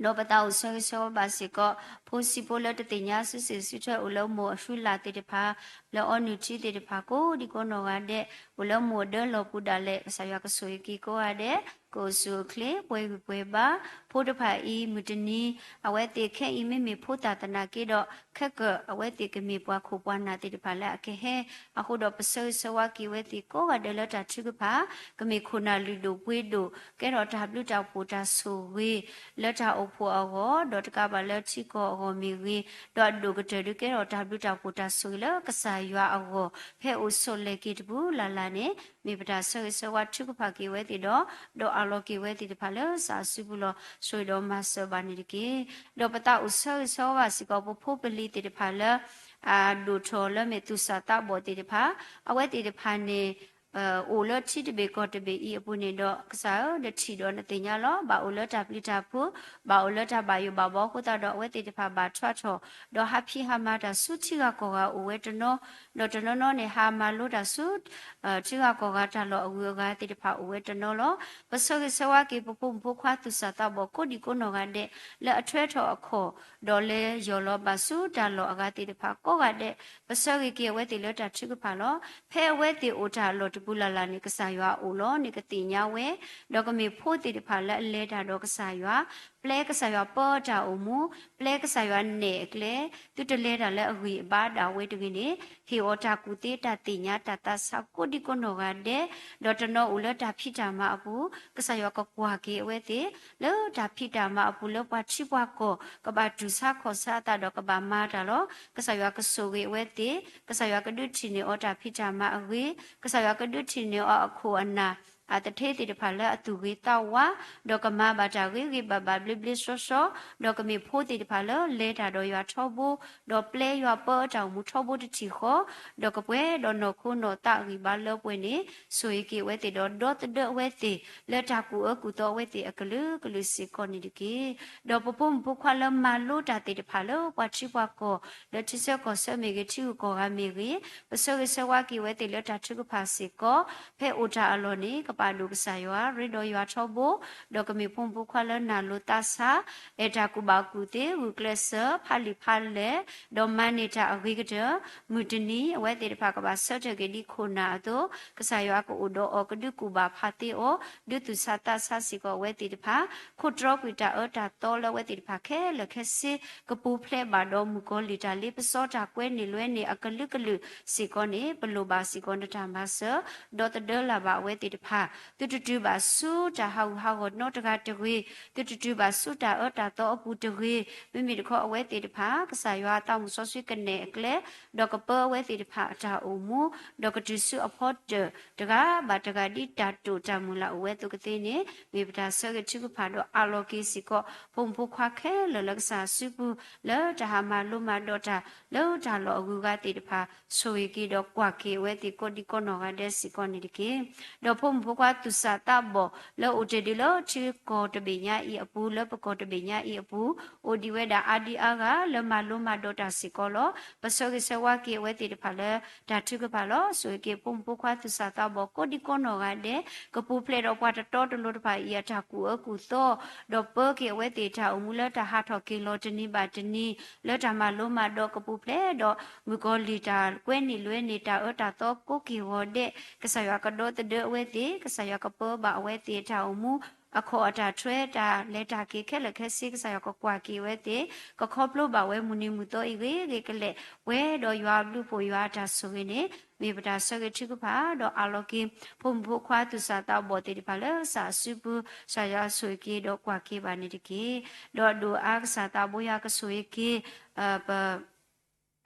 ဒီးပသးအိၣ်ဆၢဂ့ၤဆၢဝါဘၣ်စ့ၢ်ကီး ဖိဆံးဖိလၢတသ့ၣ်ညါစုစ့ၣ်စုထၢ အိၣ်လၢမိၢ်အစုလၢ်သ့ၣ်တဖၣ် လၢအီနုၢ်ထံသ့ၣ်တဖၣ် ကိးဒံကိးနီၢ်ဂၤဒဲး အိၣ်လၢမိၢ်အဒၢလီၢ်ပူၤဒၣ်လဲာ် ကစၢ်ယွၤကဆိၣ်ဂ့ၤက့ၤကိးဂၤဒဲး ကအိၣ်ဆူၣ်အိၣ်ချ့ ပှဲၤဂံၢ်ပှဲၤဘါ ဖိတဖၣ်အံၤ မုၢ်တနံၤ အဝဲသ့ၣ်ခဲအံၤမ့မ့ၢ်ဖိသၣ်သနာ်က့ဒီး ခဲကၢၣ် အဝဲသ့ၣ်ကမ့ၢ်ပှၤခိၣ်ပှၤနၢ်သ့ၣ်တဖၣ်လၢအကဟဲ အဃိဒီးပဆၢဂ့ၤဆၢဝါက့ၤဝဲသ့ၣ်ကိးဂၤဒဲးလၢတၢ်ထုကဖၣ် ကမ့ၢ်ခိၣ်နၢ်လုၢ်ဒိၣ်ပှ့ၤဒိၣ် ကဲထီၣ်တၢ်ဘျုးတၢ်ဖှိၣ်တၢ်ဆိၣ်ဂ့ၤ လၢတၢ်အိၣ်ဖှိၣ်အဂီၢ် ဒီးတကးဘၣ်လၢထံကီၢ်အဂီၢ်မ့ၢ်ဂ့ၤ ဒီးအဒိၣ်ကတၢၢ်ဒုးကဲထီၣ်တၢ်ဘျုးတၢ်ဖှိၣ်တၢ်ဆိၣ်ဂ့ၤလၢကစၢ်ယွၤအဂီၢ် ဖဲအိၣ်ဆိးလဲၤက့ၤတပူၤလၢ်လၢ်န့ၣ် မ့ၢ်ပတၢ်ဆၢဂ့ၤဆၢဝါထုကဖၣ်က့ၤဝဲသ့ၣ်ဒီး ဒီးအးလီၤက့ၤဝဲသ့ၣ်တဖၣ်လၢကစၢ်အစုပူၤလီၤ. ဆိၣ်ဂ့ၤဒီးမၤစၢၤဘၣ်န့ၣ်တက့ၢ်. ဒီးပသးအိၣ်ဆၢဂ့ၤဆၢဝါဘၣ်စ့ၢ်ကီး ပဖိပလံၤသ့ၣ်တဖၣ်လၢ အဒိၣ်ထီၣ်လၢမ့ၢ်သူၣ်စၢ်သးဘီၣ်သ့ၣ်တဖၣ် အဝဲသ့ၣ်တဖၣ်န့ၣ် အိၣ်လၢထံတဘ့ၣ်ကီၢ်တဘ့ၣ်အံၤအပူၤန့ၣ်ဒီး ကစၢ်ဧၢ နထံၣ်ဒီးနသ့ၣ်ညါလီၤ. ဘၣ်အိၣ်လၢတၢ်ပျံၤတၢ်ဖုး, ဘၣ်အိၣ်လၢတၢ်ဘၣ်ယိၣ်ဘၣ်ဘီအဃိသတးဒီး အဝဲသ့ၣ်တဖၣ်ဘၣ်ထွးထီၣ် ဒီးဟးဖံးဟးမၤတၢ်ဆူထံဂၤကီၢ်ဂၤအိၣ်ဝဲတနီၤ, ဒီးတနီၤနီၤန့ၣ် ဟးမၤလိတၢ်ဆူ ထံဂၤကီၢ်ဂၤတၢ်လီၢ်အဂုၤအဂၤသ့ၣ်တဖၣ်အိၣ်ဝဲတနီၤလီၤ. ပဆၢဂ့ၤဆၢဝါက့ၤပဖိမုၣ်ဖိခွါသူၣ်စၢ်သးဘီၣ်ကိးဒံကိးနီၢ်ဂၤဒဲး လၢအထွဲထီၣ်အခီၣ် ဒီးလဲၤယီၢ်လီၤဘၣ်ဆူတၢ်လီၢ်အဂၤသ့ၣ်တဖၣ်ကိးဂၤဒဲး, ပဆၢဂ့ၤက့ၤအဝဲသ့ၣ်လၢတၢ်ထုကဖၣ်လီၤ. ဖဲအဝဲသ့ၣ်အိၣ်တၢ်လီၢ်တပူၤလၢ်လၢ်န့ၣ် ကစၢ်ယွၤအိၣ်လီၤန့ၣ် ကသ့ၣ်ညါဝဲ, ဒီးကမ့ၢ်ဖိသ့ၣ်တဖၣ်လၢအလဲၤတၢ်ဒီးကစၢ်ယွၤ, ပျဲကစၢ်ယွၤပၢတၢ်အိၣ်မူ, ပျဲကစၢ်ယွၤနဲၣ်အကျဲ, သုတလဲၤတၢ်လၢအဂံၢ်အဘါဒၣ်ဝဲတဂ့ၤန့ၣ် ဟ့ၣ်အီၤတၢ်ကူၣ်သ့တၢ်သ့ၣ်ညါတၢ်သးဆးကိးဒံကိးနီၢ်ဂၤဒဲး, ဒီးတနီၤအိၣ်လၢတၢ်ဖံးတၢ်မၤအပူၤ, ကစၢ်ယွၤကကွၢ်က့ၤအဝဲသ့ၣ် လၢတၢ်ဖံးတၢ်မၤအပူၤလၢပှၤထံပှၤကီၢ် ကဘၣ်တူၢ်ဆါခီၣ်ဆါအသးဒီးကဘၣ်မၤတၢ်လီၤ. ကစၢ်ယွၤကဆိၣ်ဂ့ၤအဝဲသ့ၣ်, ကစၢ်ယွၤကဒုးထံၣ်န့ၢ်အီၤတၢ်ဖံးတၢ်မၤအဂ့ၤ, ကစၢ်ယွၤကဒုးထံၣ်န့ၢ်အီၤအခိၣ်အနၢ် အသထ့သ့ၣ်တဖၣ်လၢအသူၣ်ဂ့ၤသးဝါ, ဒီးကမၤဘၣ်တၢ်ဂ့ၤဂ့ၤဘၣ်ဘၣ်ဘျ့ဘျ့ဆှီဆှီ, ဒီးကမ့ၢ်ဖိသ့ၣ်တဖၣ်လၢလဲၤတၢ်ဒီးယွၤထီဘိ, ဒီးပျဲယွၤပၢအတၢ်အိၣ်မူထီဘိတထံၣ်ဃီ, ဒီးကပှဲၤဒီးနီၢ်ခိနီၢ်သးဂံၢ်ဘါလၢပှဲၤန့ၣ်, ဆိၣ်ဂ့ၤက့ၤအဝဲသ့ၣ်ဒီးဒီသဒၢအဝဲသ့ၣ် လၢတၢ်ကူၣ်အၢကူၣ်သီအဝဲသ့ၣ်အကလုာ်ကလုာ်စ့ၢ်ကီးန့ၣ်တက့ၢ်. ဒီးပဖိမုၣ်ဖိခွါလၢမၤလိတၢ်သ့ၣ်တဖၣ်လၢပှၤထံပှၤကီၢ် လၢထံဆၢကီၢ်ဆၢမ့ၢ်ဂ့ၤ ထံဂုၤကီၢ်ဂၤမ့ၢ်ဂ့ၤ, ပဆၢဂ့ၤဆၢဝါက့ၤအဝဲသ့ၣ်လၢတၢ်ထုကဖၣ်စ့ၢ်ကီး, ဖဲအိၣ်တၢ်အလီၢ်န့ၣ် ကပာ်ဒိၣ်ကစၢ်ယွၤ ရ့ဒီးယွၤထီဘိ, ဒီးကမ့ၢ်ဖိမုၣ်ဖိခွါလၢနာ်လိာ်သးဆါ, အဲၣ်တၢ်ကူၣ်ဘၣ်ကူၣ်သ့ ဂုာ်ကျဲးစၢး ဖးလံာ်ဖးလဲၢ်, ဒီးမၤန့ၢ်တၢ်အဂ့ၤကတၢၢ်, မုၢ်တနံၤ အဝဲသ့ၣ်တဖၣ်ကဘၣ်ဆၢထၢၣ်က့ၤဒ်ခိၣ်နၢ်အသိး, ကစၢ်ယွၤကအိၣ်ဒီးအီၤ ကဒုးကူၣ်ဘၣ်ဖးသ့အီၤ, ဒုးသူၣ်ဆါသးဆါစ့ၢ်ကီးအဝဲသ့ၣ်တဖၣ်, ခိၣ်တြီကွံာ်တၢ်အၢတၢ်သီလၢအဝဲသ့ၣ်တဖၣ်ခဲလၢာ်ခဲဆ့ ကပူၤဖျဲးဘၣ်ဒီးမုၣ်ကီၤလံၢ်တၢ်လ့ပစီတၢ်ကွဲန့ၢ်လွဲန့ၢ်အကလုာ်ကလုာ်စ့ၢ်ကီးန့ၣ် ပလိၣ်ဘၣ်စ့ၢ်ကီးနတၢ်မၤစၢၤ ဒီသဒၢလၢ်ဘၣ်အဝဲသ့ၣ်တဖၣ်, သုတတုၤဘၣ်ဆူတၢ်ဟးဂူာ်ဟးဂီၤနီတဂၤတဂ့ၤ, သုတတုၤဘၣ်ဆူတၢ်အၢတၢ်သီအပူၤတဂ့ၤ, မ့မ့ၢ်တခီအဝဲသ့ၣ်တဖၣ် ကစၢ်ယွၤအသးမုၣ်စီဆှံကနဲၣ်အကျဲ, ဒီးကပၢအဝဲသ့ၣ်တဖၣ်အတၢ်အိၣ်မူ, ဒီးကတုၤဆူအဖီတၢၣ်တဂၤဘၣ်တဂၤဒ်တၢ်တိာ်တၢ်မုၢ်လၢ်အိၣ်ဝဲအသိးကသ့န့ၣ် မ့ၢ်ပတၢ်ဆၢဂ့ၤထုကဖၣ်ဒီးအးလီၤက့ၤစ့ၢ်ကီး ဖိမုၣ်ဖိခွါခဲလၢာ်လၢကစၢ်အစုပူၤ လၢတၢ်ဟးမၤလိမၤဒိးတၢ် လၢတၢ်လီၢ်အဂုၤအဂၤသ့ၣ်တဖၣ် ဆိၣ်ဂ့ၤက့ၤဒီးကွၢ်က့ၤအဝဲသ့ၣ်ကိးဒံကိးနီၢ်ဂၤဒဲးစ့ၢ်ကီးန့ၣ်တက့ၢ်. ဒီးဖိမုၣ်ဖိခွါသူၣ်စၢ်သးဘီၣ်လၢအိၣ်တ့ၢ်ဒံးလၢထံကီၢ်တဘ့ၣ်ညါအံၤအပူၤ လၢပကီၢ်တဘ့ၣ်ညါအံၤအပူၤ အိၣ်ဒံးဝဲဒၣ်အါဒံအါဂၤလၢမၤလိမၤဒိးတၢ်စ့ၢ်ကီးလီၤ. ပဆၢဂ့ၤဆၢဝါက့ၤအဝဲသ့ၣ်တဖၣ်လၢတၢ်ထုကဖၣ်လီၤ. ဆိၣ်ဂ့ၤက့ၤဖိမုၣ်ဖိခွါသူၣ်စၢ်သးဘီၣ်ကိးဒံကိးနီၢ်ဂၤဒဲး ကပူၤဖျဲးဒီးပှၤတတီတလိၤတဖၣ်အံၤအတၢ်ကူၣ်အၢကူၣ်သီ ဒီးပၢက့ၤအဝဲသ့ၣ်တၢ်အိၣ်မူလၢတၢ်ဟးထီၣ်က့ၤလီၤတနံၤဘၣ်တနံၤ လၢတၢ်မၤလိမၤဒိးကပူၤဖျဲးဒီး မုၣ်ကီၤလံၢ်တၢ်ကွဲန့ၢ်လွဲန့ၢ်တၢ်အၢတၢ်သီကိးက့ၤဂီၤဒဲး ကစၢ်ယွၤကဒီသဒၢအဝဲသ့ၣ် ကစၢ်ယွၤကပၢဘၣ်အဝဲသ့ၣ်တၢ်အိၣ်မူ အခီၣ်အတၢ်ထွဲတၢ်လဲၤတၢ်က့ၤခဲလၢာ်ခဲဆ့ ကစၢ်ယွၤကကွၢ်က့ၤအဝဲသ့ၣ် ကခီဖျိဘၣ်ဝဲမုၢ်နံၤမုၢ်သီအံၤဂ့ၤဂ့ၤကလဲာ် ပှဲၤဒီးယွၤအဘျုးအဖှိၣ်ယွၤအတၢ်ဆိၣ်ဂ့ၤန့ၣ် မ့ၢ်ပတၢ်ဆၢဂ့ၤထုကဖၣ် ဒီးအးလီၤက့ၤ ဖိမုၣ်ဖိခွါသူၣ်စၢ်သးဘီၣ်သ့ၣ်တဖၣ်လၢကစၢ်အစုပူၤ ကစၢ်ယွၤဆိၣ်ဂ့ၤက့ၤဒီးကွၢ်က့ၤဘၣ်န့ၣ်တက့ၢ်. ဒီးဒိၣ်အါကစၢ်သးဘိယွၤကဆိၣ်ဂ့ၤက့ၤ ပ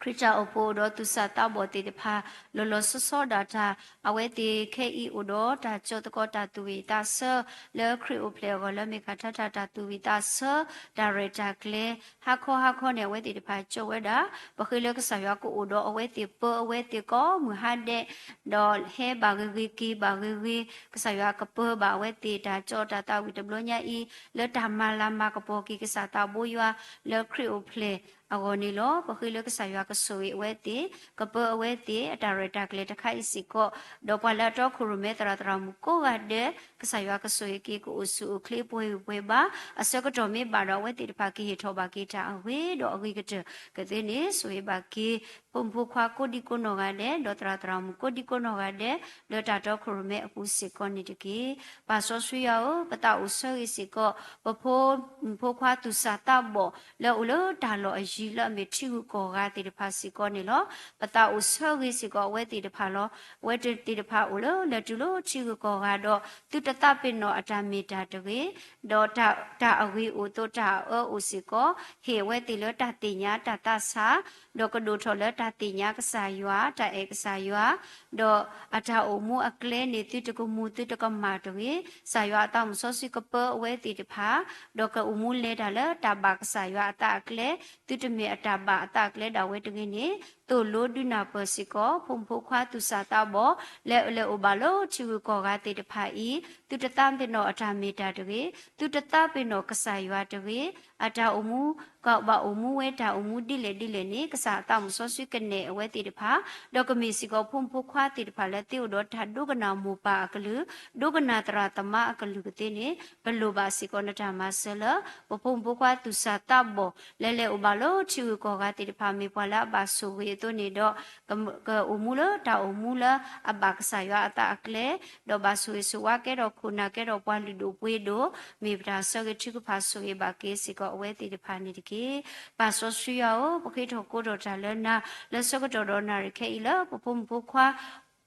ခရံာ်တၢ်အိၣ်ဖှိၣ်ဒီးသူၣ်စၢ်သးဘီၣ်သ့ၣ်တဖၣ် လီၤလီၤဆီဆီဒၣ်တၢ် အဝဲသ့ၣ်ခဲအံၤအိၣ်ဒီးတၢ်ကၠီသကိးတၢ်သူၣ်ဝံၣ်သးဆၢ လၢခရံာ်အိၣ်ဖျဲၣ်အဂီၢ်လၢမ့ၢ်ကထါတၢ်တၢ်သူၣ်ဝံၣ်သးဆၢ တၢ်ရဲၣ်တၢ်ကျဲၤ ဟါခီဟါခီန့ၣ် အဝဲသ့ၣ်တဖၣ်ကၠီဝဲဒၣ် ပဃ့လၢကစၢ်ယွၤကအိၣ်ဒီးအဝဲသ့ၣ်ပၢအဝဲသ့ၣ်ကိးမုၢ်ဟါဒဲး ဒီးဟဲဘၣ်ဂ့ၤဂ့ၤက့ၤဘၣ်ဂ့ၤဂ့ၤ ကစၢ်ယွၤကပၢဘၣ်အဝဲသ့ၣ်တၢ်ကၠီတၢ်သးဝံၣ်တဘျီညါအံၤ လၢတၢ်မၤလၤမၤကပီၤက့ၤကစၢ်သးဘိယွၤ လၢခရံာ်အိၣ်ဖျဲၣ်အဂီၢ်န့ၣ်လီၤ. ပဃ့လၢကစၢ်ယွၤကဆိၣ်ဂ့ၤအဝဲသ့ၣ် ကပၢအဝဲသ့ၣ်အတၢ်ရဲၣ်တၢ်ကျဲၤတခါအံၤစ့ၢ်ကီး ဒီးပှၤလၢအတီခိၣ်ရိၣ်မဲသရၣ်သရၣ်မုၣ်ကိးဂၤဒဲး ကစၢ်ယွၤကဆိၣ်ဂ့ၤက့ၤ ကအိၣ်ဆူၣ်အိၣ်ချ့ပှဲၤဂံၢ်ပှဲၤဘါ အဆၢကတီၢ်မ့ၢ်ဘၣ်ဒီး အဝဲသ့ၣ်တဖၣ်ကဟ့ၣ်ထီၣ်ဘၣ်က့ၤတၢ်အဂ့ၤဒီးအဂ့ၤကတၢၢ်ကသ့န့ၣ် ဆိၣ်ဂ့ၤဘၣ်က့ၤ ဖိမုၣ်ဖိခွါကိးဒံကိးနီၢ်ဂၤဒဲး ဒီးသရၣ်သရၣ်မုၣ်ကိးဒံကိးနီၢ်ဂၤဒဲး လၢတၢ်တီခိၣ်ရိၣ်မဲအပူၤစ့ၢ်ကီးန့ၣ်တက့ၢ်. ပၢ်စီဆှံယွၤဧၢ, ပသးအိၣ်ဆၢဂ့ၤစ့ၢ်ကီး ပဖိမုၣ်ဖိခွါသူၣ်စၢ်သးဘီၣ် လၢအအိၣ်လၢတၢ်လီၢ်အယံၤလၢအမ့ၢ်ထံဂုၤကီၢ်ဂၤသ့ၣ်တဖၣ်စ့ၢ်ကီးန့ၣ်လီၤ. ပသးအိၣ်ဆၢဂ့ၤစ့ၢ်ကီးအဝဲသ့ၣ်တဖၣ်လီၤ. အဝဲသ့ၣ်တဖၣ်အိၣ်လၢလဲၤတုၤလၢထံဂုၤကီၢ်ဂၤဒီး သုတသးပ့ၤနီၣ်အတၢ်မ့ၢ်တၢ်တဂ့ၤ ဒီးတၢ်အဂ့ၤအိၣ်သိးတၢ်အၢအိၣ်စ့ၢ်ကီး ဟ့ၣ်အဝဲသ့ၣ်လၢတၢ်သ့ၣ်ညါတၢ်သးဆး ဒီးကဒိၣ်ထီၣ်လၢ တၢ်သ့ၣ်ညါကစၢ်ယွၤ, တၢ်အဲၣ်ကစၢ်ယွၤ, ဒီးအတၢ်အိၣ်မူအကျဲန့ၣ် သုတကမူၤသုတကမၣ်တဂ့ၤ. ကစၢ်ယွၤအသးမုၣ်စီဆှံကပၢအဝဲသ့ၣ်တဖၣ်, ဒီးကအိၣ်မူလဲၤတၢ်လၢတၢ်ဘၣ်ကစၢ်ယွၤအသးအကျဲ, သုတမ့ၢ်အတၢ်ဘၣ်အသးအကျဲဒၣ်ဝဲတဂ့ၤန့ၣ်, သိၣ်လိဒုးနၢ်ပၢၢ်စ့ၢ်ကီး ဖိမုၣ်ဖိခွါသူၣ်စၢ်သးဘီၣ် လၢလဲၤအိၣ်ဘၣ်လၢထံဂုၤကီၢ်ဂၤသ့ၣ်တဖၣ်အံၤ, သုတသးပ့ၤနီၣ်အတၢ်မ့ၢ်တၢ်တဂ့ၤ, သုတသးပ့ၤနီၣ်ကစၢ်ယွၤတဂ့ၤ, အတၢ်အိၣ်မူ ကဘၣ်အိၣ်မူဝဲတၢ်အိၣ်မူဒ်လဲၣ်ဒ်လဲၣ်န့ၣ် ကစၢ်အသးမုၣ်စီဆှံကနဲၣ်အဝဲသ့ၣ်တဖၣ်, ဒီးကမ့ၢ်စ့ၢ်ကီးဖိမုၣ်ဖိခွါသ့ၣ်တဖၣ်လၢသ့အိၣ်ဒီးတၢ်ဒိကနၣ်မိၢ်ပၢ်အကလုၢ်, ဒိကနၣ်သရၣ်သမါအကလုၢ်ကသ့န့ၣ်, ပလိၣ်ဘၣ်စ့ၢ်ကီးနတၢ်မၤစၢၤလၢ ပဖိမုၣ်ဖိခွါသူၣ်စၢ်သးဘီၣ် လၢလဲၤအိၣ်ဘၣ်လၢထံဂုၤကီၢ်ဂၤသ့ၣ်တဖၣ် မ့ၢ်ပှၤလၢအဘၣ်ဆိၣ်ဂ့ၤအသိးန့ၣ်ဒီး ကအိၣ်မူလၢတၢ်အိၣ်မူလၢအဘၣ်ကစၢ်ယွၤအသးအကျဲ, ဒီးဘၣ်ဆိၣ်ဂ့ၤဆိၣ်ဝါကဲထီၣ်ခိၣ်နၢ်ကဲထီၣ်ပှၤလုၢ်ဒိၣ်ပှ့ၤဒိၣ်, မ့ၢ်ပတၢ်ဆၢဂ့ၤထုကဖၣ်ဆိၣ်ဂ့ၤဘၣ်က့ၤစ့ၢ်ကီးအဝဲသ့ၣ်တဖၣ်န့ၣ်တက့ၢ်. ပၢ်စီဆှံယွၤဧၢ, ပဃ့ထီၣ်ကိးထီၣ်တၢ်လၢနၤ လၢဆၢကတီၢ်ဒီးနၣ်ရံၣ်ခဲအံၤလၢပဖိမုၣ်ဖိခွါ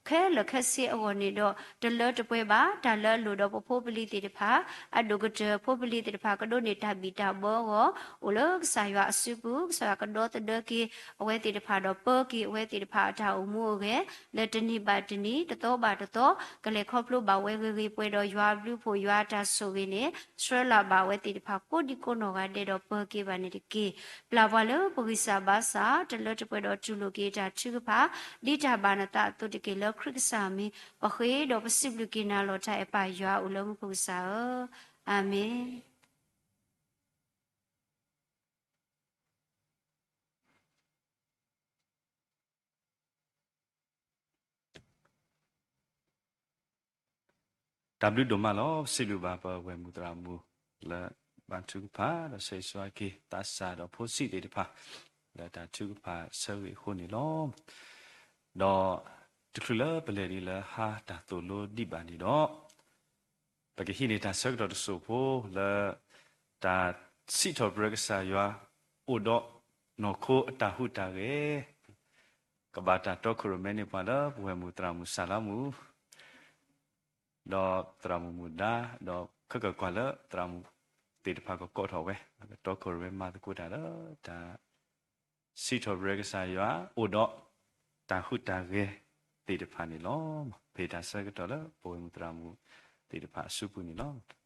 ခဲလၢာ်ခဲဆ့အဂီၢ်န့ၣ်ဒီး တလၢတပှဲၤဘၣ် တၢ်လၢအလိၣ်ဒီးပဖိပလံၤသ့ၣ်တဖၣ်, အဒိၣ်ကတၢၢ်ဖိပလံၤသ့ၣ်တဖၣ် ကဒိးန့ၢ်တၢ်ဘံၣ်တၢ်ဘၢအဂီၢ်, အိၣ်လၢကစၢ်ယွၤအစုပူၤ, ကစၢ်ယွၤကဒီသဒၢက့ၤအဝဲသ့ၣ်တဖၣ်ဒီး ပၢက့ၤအဝဲသ့ၣ်တဖၣ်အတၢ်အိၣ်မူအဂဲၤ, လၢတနံၤဘၣ်တနံၤ တသီဘၣ်တသီ ကလဲၤခီဖျိဘၣ်ဝဲဂ့ၤဂ့ၤ ပှဲၤဒီးယွၤအဘျုးအဖှိၣ် ယွၤအတၢ်ဆိၣ်ဂ့ၤန့ၣ် ဆှၢလၢ်ဘၣ်အဝဲသ့ၣ်တဖၣ် ကိးဒံကိးနီၢ်ဂၤဒဲးဒီး ပၢက့ၤဘၣ်န့ၣ်တက့ၢ်. ပျၢ်ပှၤလၢပဂံၢ်စၢ်ဘါစၢ် တလၢတပှဲၤဒီးတူၢ်လိာ်က့ၤတၢ်ထုကဖၣ် ဒ်တၢ်ဘၣ်နသးအသိးတက့ၢ်. လၢခရံာ်ကစၢ်မံၤ ပဃ့ဒီးပစံးဘျုးက့ၤနၤလီၤ. တၢ်အဲၣ်ပၢ်ယွၤအိၣ်လၢမူခိၣ်ကစၢ်ဧၢ, အၤမ့ၣ်. တၢ်ဘျုးဒိၣ်မးလီၤ. စံးဘျုးဘၣ်ပဝဲၢ်မုၣ်သရၣ်မုၣ် လၢဘါထုကဖၣ် ဒီးဆၢဂ့ၤဆၢဝါက့ၤ သးစၢ်ဒီးဖိဆံးသ့ၣ်တဖၣ် လၢတၢ်ထုကဖၣ်ဆၢဂ့ၤအဃိန့ၣ်လီၤ. ဒီးတချုးလၢပလဲၤဒံးလၢဟါတၢ်သိၣ်လိဒံးဘၣ်န့ၣ်ဒီး ပကဟံးန့ၢ်တၢ်ဆၢကတီၢ်တစိၢ်ဖိလၢ တၢ်စံးထီၣ်ပတြၢၤကစၢ်ယွၤ အိၣ်ဒီးနီၢ်ခိအတၢ်ဟူးတၢ်ဂဲၤ, ကဘၣ်တၢ်တီခိၣ်ရိၣ်မဲန့ၢ်ပှၤလၢပဝဲၢ်မုၣ်သရၣ်မုၣ်စၢ်လါမူ ဒီးသရၣ်မုၣ်မုၢ်ဒါ, ဒီးခဲကကွၢ်လၢသရၣ်မုၣ်သ့ၣ်တဖၣ်ကကိးထီၣ်ဝဲ, ကတီခိၣ်ရိၣ်မဲမၤသကိးတၢ်လၢ တၢ်စံးထီၣ်ပတြၢၤကစၢ်ယွၤ အိၣ်ဒီးတၢ်ဟူးတၢ်ဂဲၤသ့ၣ်တဖၣ်န့ၣ်လီၤ. ဖဲတၢ်ဆၢကတီၢ်လၢပဝဲၢ်မုၣ်သရၣ်မုၣ်သ့ၣ်တဖၣ်အစုပူၤန့ၣ်လီၤ.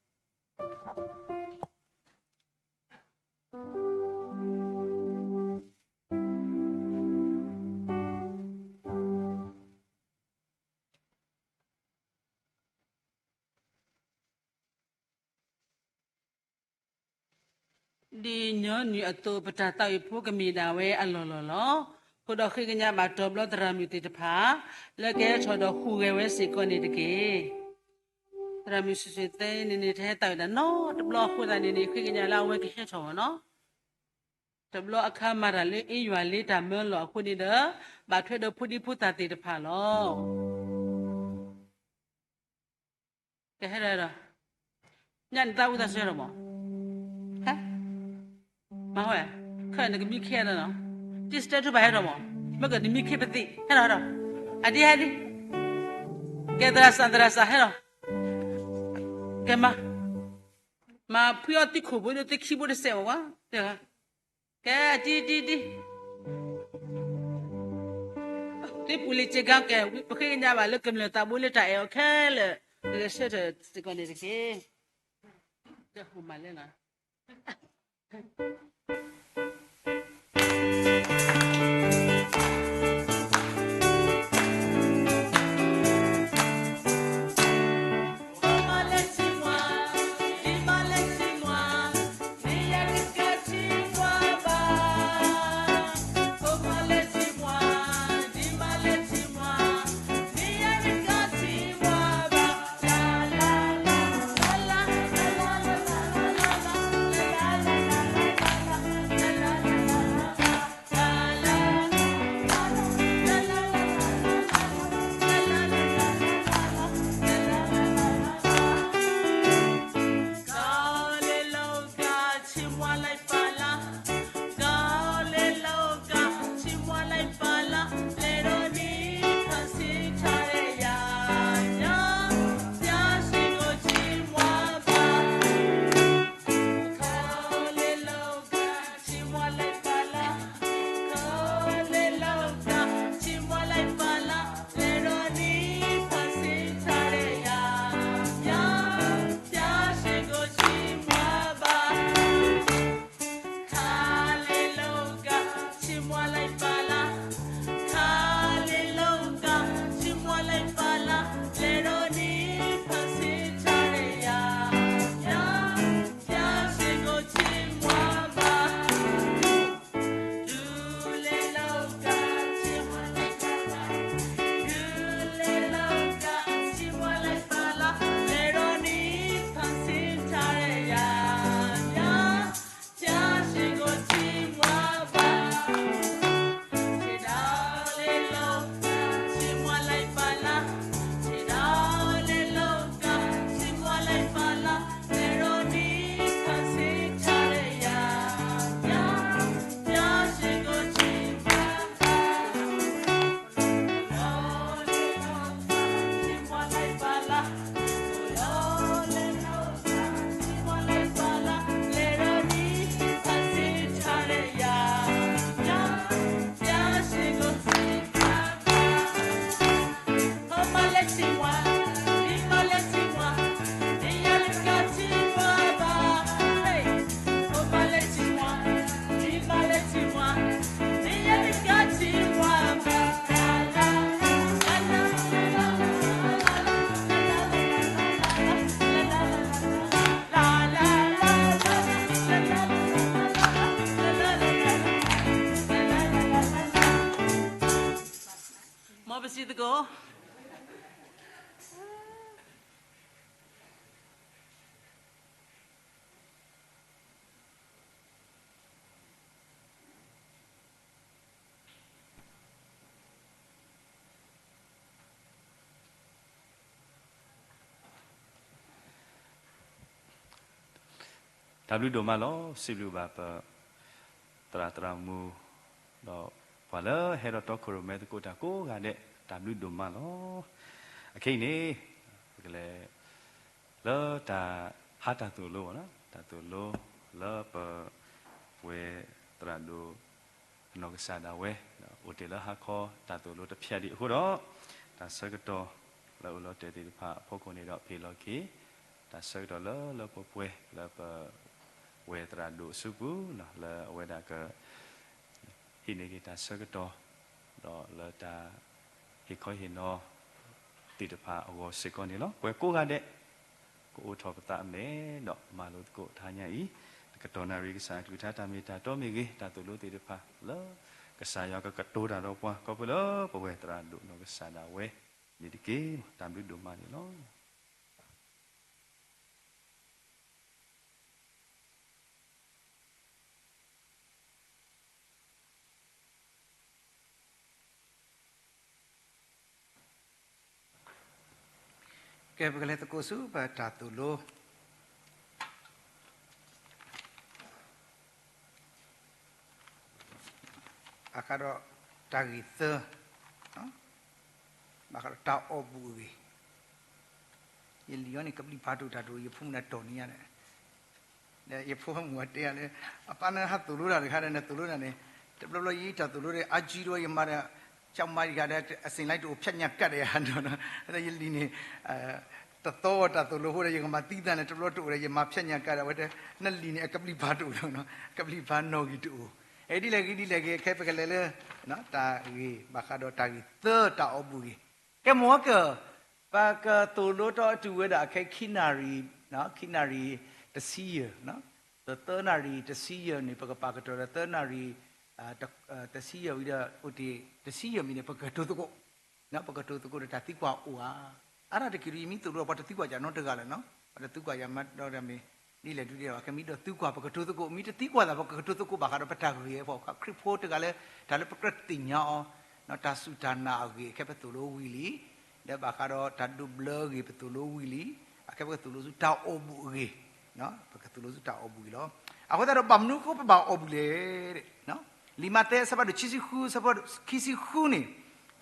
ဒ်ညီနုၢ်အသိး ပတၢ်သးဝံၣ်ဖိကမ့ၢ်ဒၣ်ဝဲအလီၢ်လီၢ်လီၤ. အဃိဒီးဃ့ကညးဘၣ်တီၤဘျီသရၣ်မုၣ်သ့ၣ်တဖၣ် လၢကဟဲထီၣ်ဒီးဟူးဂဲၤဝဲစ့ၢ်ကီးန့ၣ်တက့ၢ်. သရၣ်မုၣ်ဆံးဆံးသ့န့ၣ်န့ၣ် တဟဲသးဝံၣ်တၢ်နီတဘျီအဃိသတးန့ၣ်န့ၣ် ဃ့ကညးလၢအဝဲကဟဲထီၣ်ဝဲနီၤ. တဘျီအခါမၤတၢ်လၢအ့ယွၤလ့တၢ်မၢလီၤအဃိန့ၣ်ဒီး ဘၣ်ထွဲဒီးဖိဒံဖိသၣ်သ့ၣ်တဖၣ်လီၤ. ကဟဲဒီး ညၣ်န့ၣ်သးဝံၣ်သးစဲဒီးမး, ဟဲ, မၤဟဲ, ခဲနကမံခ့ဒီးနီၤ, တံၢ်စတဲထူဘၣ်ဟဲဒီးမး, မ့ၢ်ကနမံခ့ပသံး ဟဲဒီးဟဲဒီး, အဒံဟဲဒံ, ကဲသရၣ်စၢ်သရၣ်စၢ်ဟဲဒီး, ကဲမၤ, မၤဖှံအီၣ်သံခိၣ်ဘိဒိၣ်သံခံဘိတစဲးမးဝဲ, ကဲတံၢ်တံၢ်တံၢ် သုပူၤလံၤစ့ကါကဲ, ပဃ့ကညးဘၣ်လၢကမျၢၢ်သးဘိလၢတၢ်အဲၣ်အီၤခဲလၢာ်, ကဆၢထၢၣ်စ့ၢ်ကီးန့ၣ်တက့ၢ်. တၢ်ဘျုးဒိၣ်မးလီၤ. စံးဘျုးဘၣ်ပ သရၣ်သရၣ်မုၣ် ဒီးပှၤလၢဟဲဒီးတီခိၣ်ရိၣ်မဲသကိးတၢ်ကိးဂၤဒဲး တၢ်ဘျုးဒိၣ်မးလီၤ. အခဲအံၤန့ၣ် ပကလဲၤ လၢတၢ်ဟးတၢ်သိၣ်လိ တၢ်သိၣ်လိလၢပ ဝဲၢ်သရၣ်ဒိၣ် အနီၢ်ကစၢ်ဒၣ်ဝဲ အိၣ်တ့ၢ်လၢဟါခီတၢ်သိၣ်လိတဖျၢၣ်ဒံးအဃိဒီး တၢ်ဆၢကတီၢ်လၢအိၣ်လီၤတဲာ်သ့ၣ်တဖၣ်အဖီခိၣ်န့ၣ်ဒီး ဖ့ၣ်လီၤက့ၤ တၢ်ဆၢကတီၢ်လၢလၢပှဲၤပှဲၤလၢပ ဝဲၢ်သရၣ်ဒိၣ်အစုပူၤ လၢအဝဲဒၣ်က ဟံးန့ၢ်က့ၤတၢ်ဆၢကတီၢ် ဒီးလၢတၢ် ဟ့ၣ်ခီဟ့ၣ်နီၤသ့ၣ်တဖၣ်အဂီၢ်စ့ၢ်ကီးန့ၣ်လီၤ. ပှၤကိးဂၤဒဲး ကအိးထီၣ်ပသးအမဲာ်ဒီးမၤလိသကိးတဟါညါအံၤ တကတီၢ်နၣ်ရံၣ်ကစၢ်အကလုၢ်ကထါတၢ်မ့ၢ်တၢ်တီမ့ၢ်ဂ့ၤ တၢ်သိၣ်လိသ့ၣ်တဖၣ်လၢ ကစၢ်ယွၤကကတိၤတၢ်ဒီးပှၤ ခီဖျိလၢပဝဲၢ်သရၣ်ဒိၣ်နီၢ်ကစၢ်ဒၣ်ဝဲန့ၣ်တက့ၢ်. တၢ်ဘျုးဒိၣ်မးန့ၣ်လီၤ. ကဲ ပကလဲၤသကိးဆူပတၢ်သိၣ်လိ ဘၣ်ဃးဒီးတၢ်ဂ့ၢ်သၢ, ဘၣ်ဃးဒီးတၢ်အီၣ်ဘူၣ်အဂ့ၢ်, ယလံာ်အီၤန့ၣ် ကဘျံးဖးဒိၣ်တၢ်တအိၣ် ယဖိမုၣ်န့ၣ်တီၢ်န့ၢ်ယၤန့ၣ် ဒီးယဖိမုၣ်အတဲယၤလၢ အပၢ်နဟးသိၣ်လိတၢ်တခါဒီး နသိၣ်လိတၢ်န့ၣ် တဘျီဘျီယံၤတၢ်သိၣ်လိဒီး အါကံတဝဲ ယမၤဒီး ကၠီမါယကၤဒီး အစ့ၣ်လၢတအိၣ်ဖျဲညၣ်ကးဒီးယၤဒီး ယလံာ်န့ၣ် တသီဝဲတၢ်သိၣ်လိအဃိဒီး ယကမၤသံသးန့ၣ် တဘျီတအိၣ်ဒီး ယမၤဖျဲညၣ်ကးဒီး အဝဲတဲ နလံာ်န့ၣ် အကဘျံးဖးဒိၣ်လီၤ, ကဘျံးဖးနီၣ်ဂံၢ်တအိၣ်. အဲ ဒ်လဲၣ်ဂ့ၤဒ်လဲၣ်ဂ့ၤ ခဲပကလဲၤလၢ တၢ်ဂ့ၢ်ဘၣ်ဃးဒီးတၢ်ဂ့ၢ်သၢ တၢ်အီၣ်ဘူၣ်အဂ့ၢ်. ကဲ မ့ၢ်ဝဲက ပကသိၣ်လိတီအတုၤဝဲဒၣ်အခဲခံနၣ်ရံၣ်, ခံနၣ်ရံၣ်တဆံယဲၢ်, သၢနၣ်ရံၣ်တဆံယဲၢ်န့ၣ် ပကပာ်ကတၢၢ်ဒီးသၢနၣ်ရံၣ် တဆံယဲၢ်ဝံၤဒီး အိၣ်တ့ၢ်တဆံယဲၢ်မံးနံးန့ၣ် ပကကတိၤသကိး, ပကတိၤသကိးဒီးတၢ်သံကွၢ်အိၣ်ဧါ. အါထီၣ်တက့ၢ်ဒုး ယမ့ၢ်သိၣ်လိဒီး ပှၤတသံကွၢ်ယၤနီတဂၤလၢၤနီၤ, ပှၤတသံကွၢ်ယၤမးဒီးမ့ၢ် ဒ်လဲၣ်ဒ်လဲၣ် အခဲမ့ၢ်ဒီးသံကွၢ် ပကတိၤသကိး, မ့ၢ်တသံကွၢ်သး ပကကတိၤသကိးဘၣ်ဃးဒီးပတၢ်ဂ့ၢ်အဖီခိၣ် ခရံာ်ဖိတဂၤလၢ တၢ်လၢပကြၢးသ့ၣ်ညါအီၤ တၢ်စူၢ်တၢ်နာ်အဂ့ၢ် အခဲပသိၣ်လိဝံၤလံ, ဒီးဘၣ်ဃးဒီးတၢ်ဒိးဘျၢအဂ့ၢ် ပသိၣ်လိဝံၤလံ, အခဲပကသိၣ်လိဆူတၢ်အီၣ်ဘူၣ်အဂ့ၢ်, ပကသိၣ်လိဆူတၢ်အီၣ်ဘူၣ်အဂ့ၢ်လီၤ. အဃိသတးဒီး ဘၣ်မနုၤအဃိပဘၣ်အီၣ်ဘူၣ်လဲၣ်. လံာ်မးသဲအဆၢဖးဒိၣ်ခံဆံဃု အဆၢဖိခံဆံဃုန့ၣ်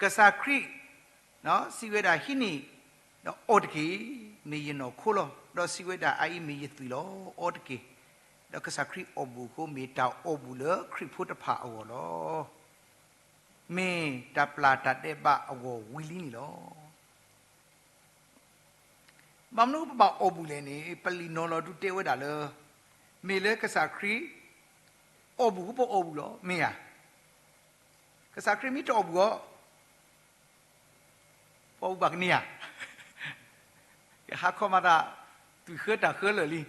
ကစၢ်ခရံာ် စံးဝဲဒၣ် ဟံးန့ၢ်ဒီးအီၣ်တက့ၢ်, မ့ၢ်ယနီၢ်ခိလီၤ. ဒီးစံးဝဲဒၣ် အအံၤမ့ၢ်ယသွံၣ်လီၤ, အီတက့ၢ်. ဒီးကစၢ်ခရံာ်အီၣ်ဘူၣ်အဃိ မ့ၢ်တၢ်အီၣ်ဘူၣ်လၢခရံာ်ဖိတဖၣ်အဂီၢ်လီၤ. မ့ၢ်တၢ်ပျၢ်တၢ်ဒဲးဘးအဂီၢ်ဝံၤလံန့ၣ်လီၤ. ဘၣ်မနုၤပဘၣ်အီၣ်ဘူၣ်လဲၣ်န့ၣ် ပလံာ်နီၤလီၤဒုးတဲဝဲဒၣ်လၢ မ့ၢ်လၢကစၢ်ခရံာ် အီၣ်ဘူၣ်အဃိပအီၣ်ဘူၣ်လီၤ, မ့ၢ်ဧါ. ကစၢ်ခရံာ်မ့ၢ်တအီၣ်ဘူၣ်အီၤ ပအီၣ်ဘူၣ်ဘၣ်ကန့ၢ်ဧါ. ကဟါခီမၤသး သွံၣ်ဃၢတၢ်ဃၢလၢာ်လံ,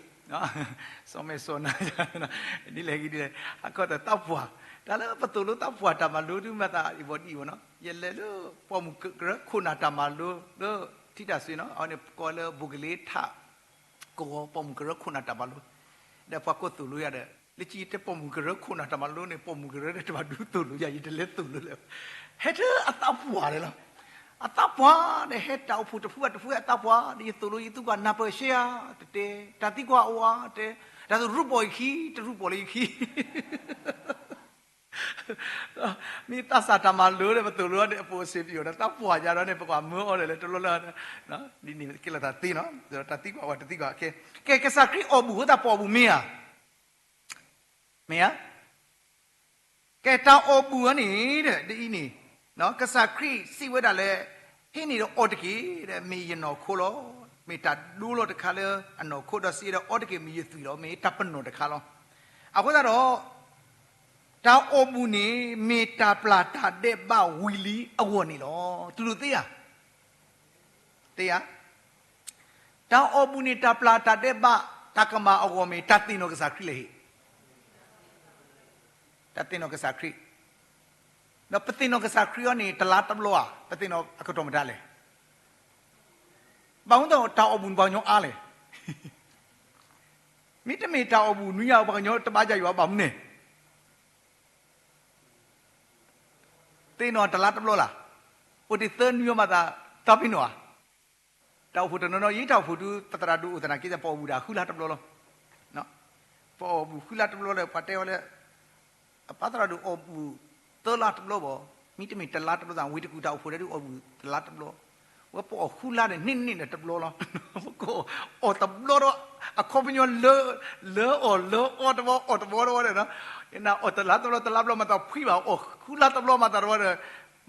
စီၤမဲာ်စီၤနါ ဒ်လဲၣ်ဂ့ၤဒ်လဲၣ် ဟါခီတၢ်သးပှၢ်, တၢ်လၢပသိၣ်လိသးပှၢ်တၢ်မၤလိဒုးမၤသးအံၤဘီဒ်အံၤဘီနီၤ, ယလဲၤလၢ ပိာ်မုၣ်ကရၢခိၣ်နၢ်တၢ်မၤလိလၢ ထံတၢ်စွ့နီၤ, အဝဲန့ၣ်ကိးလၢ ဘိကလ့ထး ကဝီၤ ပိာ်မုၣ်ကရၢခိၣ်နၢ်တၢ်မၤလိ, ဒီးပှၤကိးသိၣ်လိယၤဒီး လၢခံယတဲပိာ်မုၣ်ကရၢခိၣ်နၢ်တၢ်မၤလိန့ၣ် ပိာ်မုၣ်ကရၢဒီးတဘၣ်ဒုးသိၣ်လိယၤ ယတလဲၤသိၣ်လိလၢၤ, ဟဲထၢၣ်အသးပှၢ်လဲၣ်လီၤ. အသးပှၢ်န့ၣ် ဟဲတၢ်အိၣ်ဖှိၣ်တဖုဘၣ်တဖုအသးပှၢ်န့ၣ် ယသိၣ်လိယသံကွၢ်နၢ်ပၢၢ်ရှဲဧါ, တတဲ, တၢ်သံကွၢ်အိၣ်ဧါ, တတဲ, တၢ်သိၣ်ရူပီၢ်ယခံ, တရူပီၢ်လၢယခံ မ့ၢ်သးစၢ်တၢ်မၤလိဒီး ပသိၣ်လိန့ၣ် အပိာ်စ့ၢ်ပယီၤဒီး သးပှၢ်ယၤဒီးန့ၣ် ပကွၢ်မၢအီၤဒီးလၢတလီၢ်လၢ်, ဒ်န့ၣ်ကဲလီၤတၢ်သ့နီၤ, တၢ်သံကွၢ်ဝဲတသံကွၢ်, ကဲ ကစၢ်ခရံာ်အီၣ်ဘူၣ်အဃိသးပအီၣ်ဘူၣ်မ့ၢ်ဧါ, မ့ၢ်ဧါ. ကဲ တၢ်အီၣ်ဘူၣ်အံၤန့ၣ် ဒ်အံၤန့ၣ်, ကစၢ်ခရံာ်စံးဝဲဒၣ်လၢ ဟံးန့ၢ်ဒီးအီၣ်တက့ၢ်, မ့ၢ်ယနီၢ်ခိလီၤ. မ့ၢ်တၢ်ဒိလီၤတခါလၢအနီၢ်ခိ, ဒီးစံးဒီးအီၣ်တက့ၢ် မ့ၢ်ယသွံၣ်လီၤ, မ့ၢ်တၢ်ပနီၣ်တခါလီၤ. အဃိသတးဒီး တၢ်အီၣ်ဘူၣ်န့ၣ် မ့ၢ်တၢ်ပျၢ်တၢ်ဒဲးဘးဝံၤလံအဂီၢ်န့ၣ်လီၤ. တူၢ်လိာ်သ့ဧါ, သ့ဧါ. တၢ်အီၣ်ဘူၣ်န့ၣ် တၢ်ပျၢ်တၢ်ဒဲးဘး တၢ်ကမၣ်အဂီၢ်မ့ၢ် တၢ်သ့ၣ်နီၣ်ကစၢ်ခရံာ်လဲၣ်ဟ့ၣ်, တၢ်သ့ၣ်နီၣ်ကစၢ်ခရံာ်, ဒီးပသ့ၣ်နီၣ်ကစၢ်ခရံာ်အီၤန့ၣ် တလါတဘျီဧါ, ပသ့ၣ်နီၣ်အကတီၢ်မတၤလဲၣ်. ဘၣ်မနုၤတၢ်အီၣ်ဘူၣ်န့ၣ် ပှၤကညီအါလဲၣ်. မ့တမ့ၢ်တၢ်အီၣ်ဘူၣ်နွံယၤ ပှၤကညီတဘၣ်ယၤယွၤဘၣ်မနုၤန့ၣ် သ့ၣ်နီၣ်တလါတဘျီလၢ်, အိၣ်တ့ၢ်သၢနွံအီၤမၤသး သးပ့ၤနီၣ်ဧါ. တၢ်အိၣ်ဖှိၣ်တနီၤနီၤ ယံၤတၢ်အိၣ်ဖှိၣ်ဒုး ပသရၣ်ဒိၣ်အိၣ်သနာ်က့ ပအီၣ်ဘူၣ်ဒၣ်ဃုလါတဘျီလီၤ. ပအီၣ်ဘူၣ်ဃုလါတဘျီဒီး ပှၤတဲဝဲလၢ အပၢ်သရၣ်ဒိၣ်အီၣ်ဘူၣ်သၢလါတဘျီဘၣ်, မ့တမ့ၢ်တလါတဘျီသး ဝ့ၢ်တကူၣ်တၢ်အိၣ်ဖှိၣ်ဒီးဒုးအီၣ်ဘူၣ်တလါတဘျီ, ဝဲပအီၣ်ဃုလါန့ၣ် န့ၢ်န့ၢ်ဒီးတဘျီလီၤ. ပကအီၣ်တဘျီဒီး အခီပညီလၢ လၢအီၣ်လၢအီတဝီအီၣ်တဝီတဝီဒီး အီၣ်တလါတဘျီတလါဘျီမၤသးဖှံဘၣ်, အီၣ်ဃုလါတဘျီမၤသးတဝီဒီး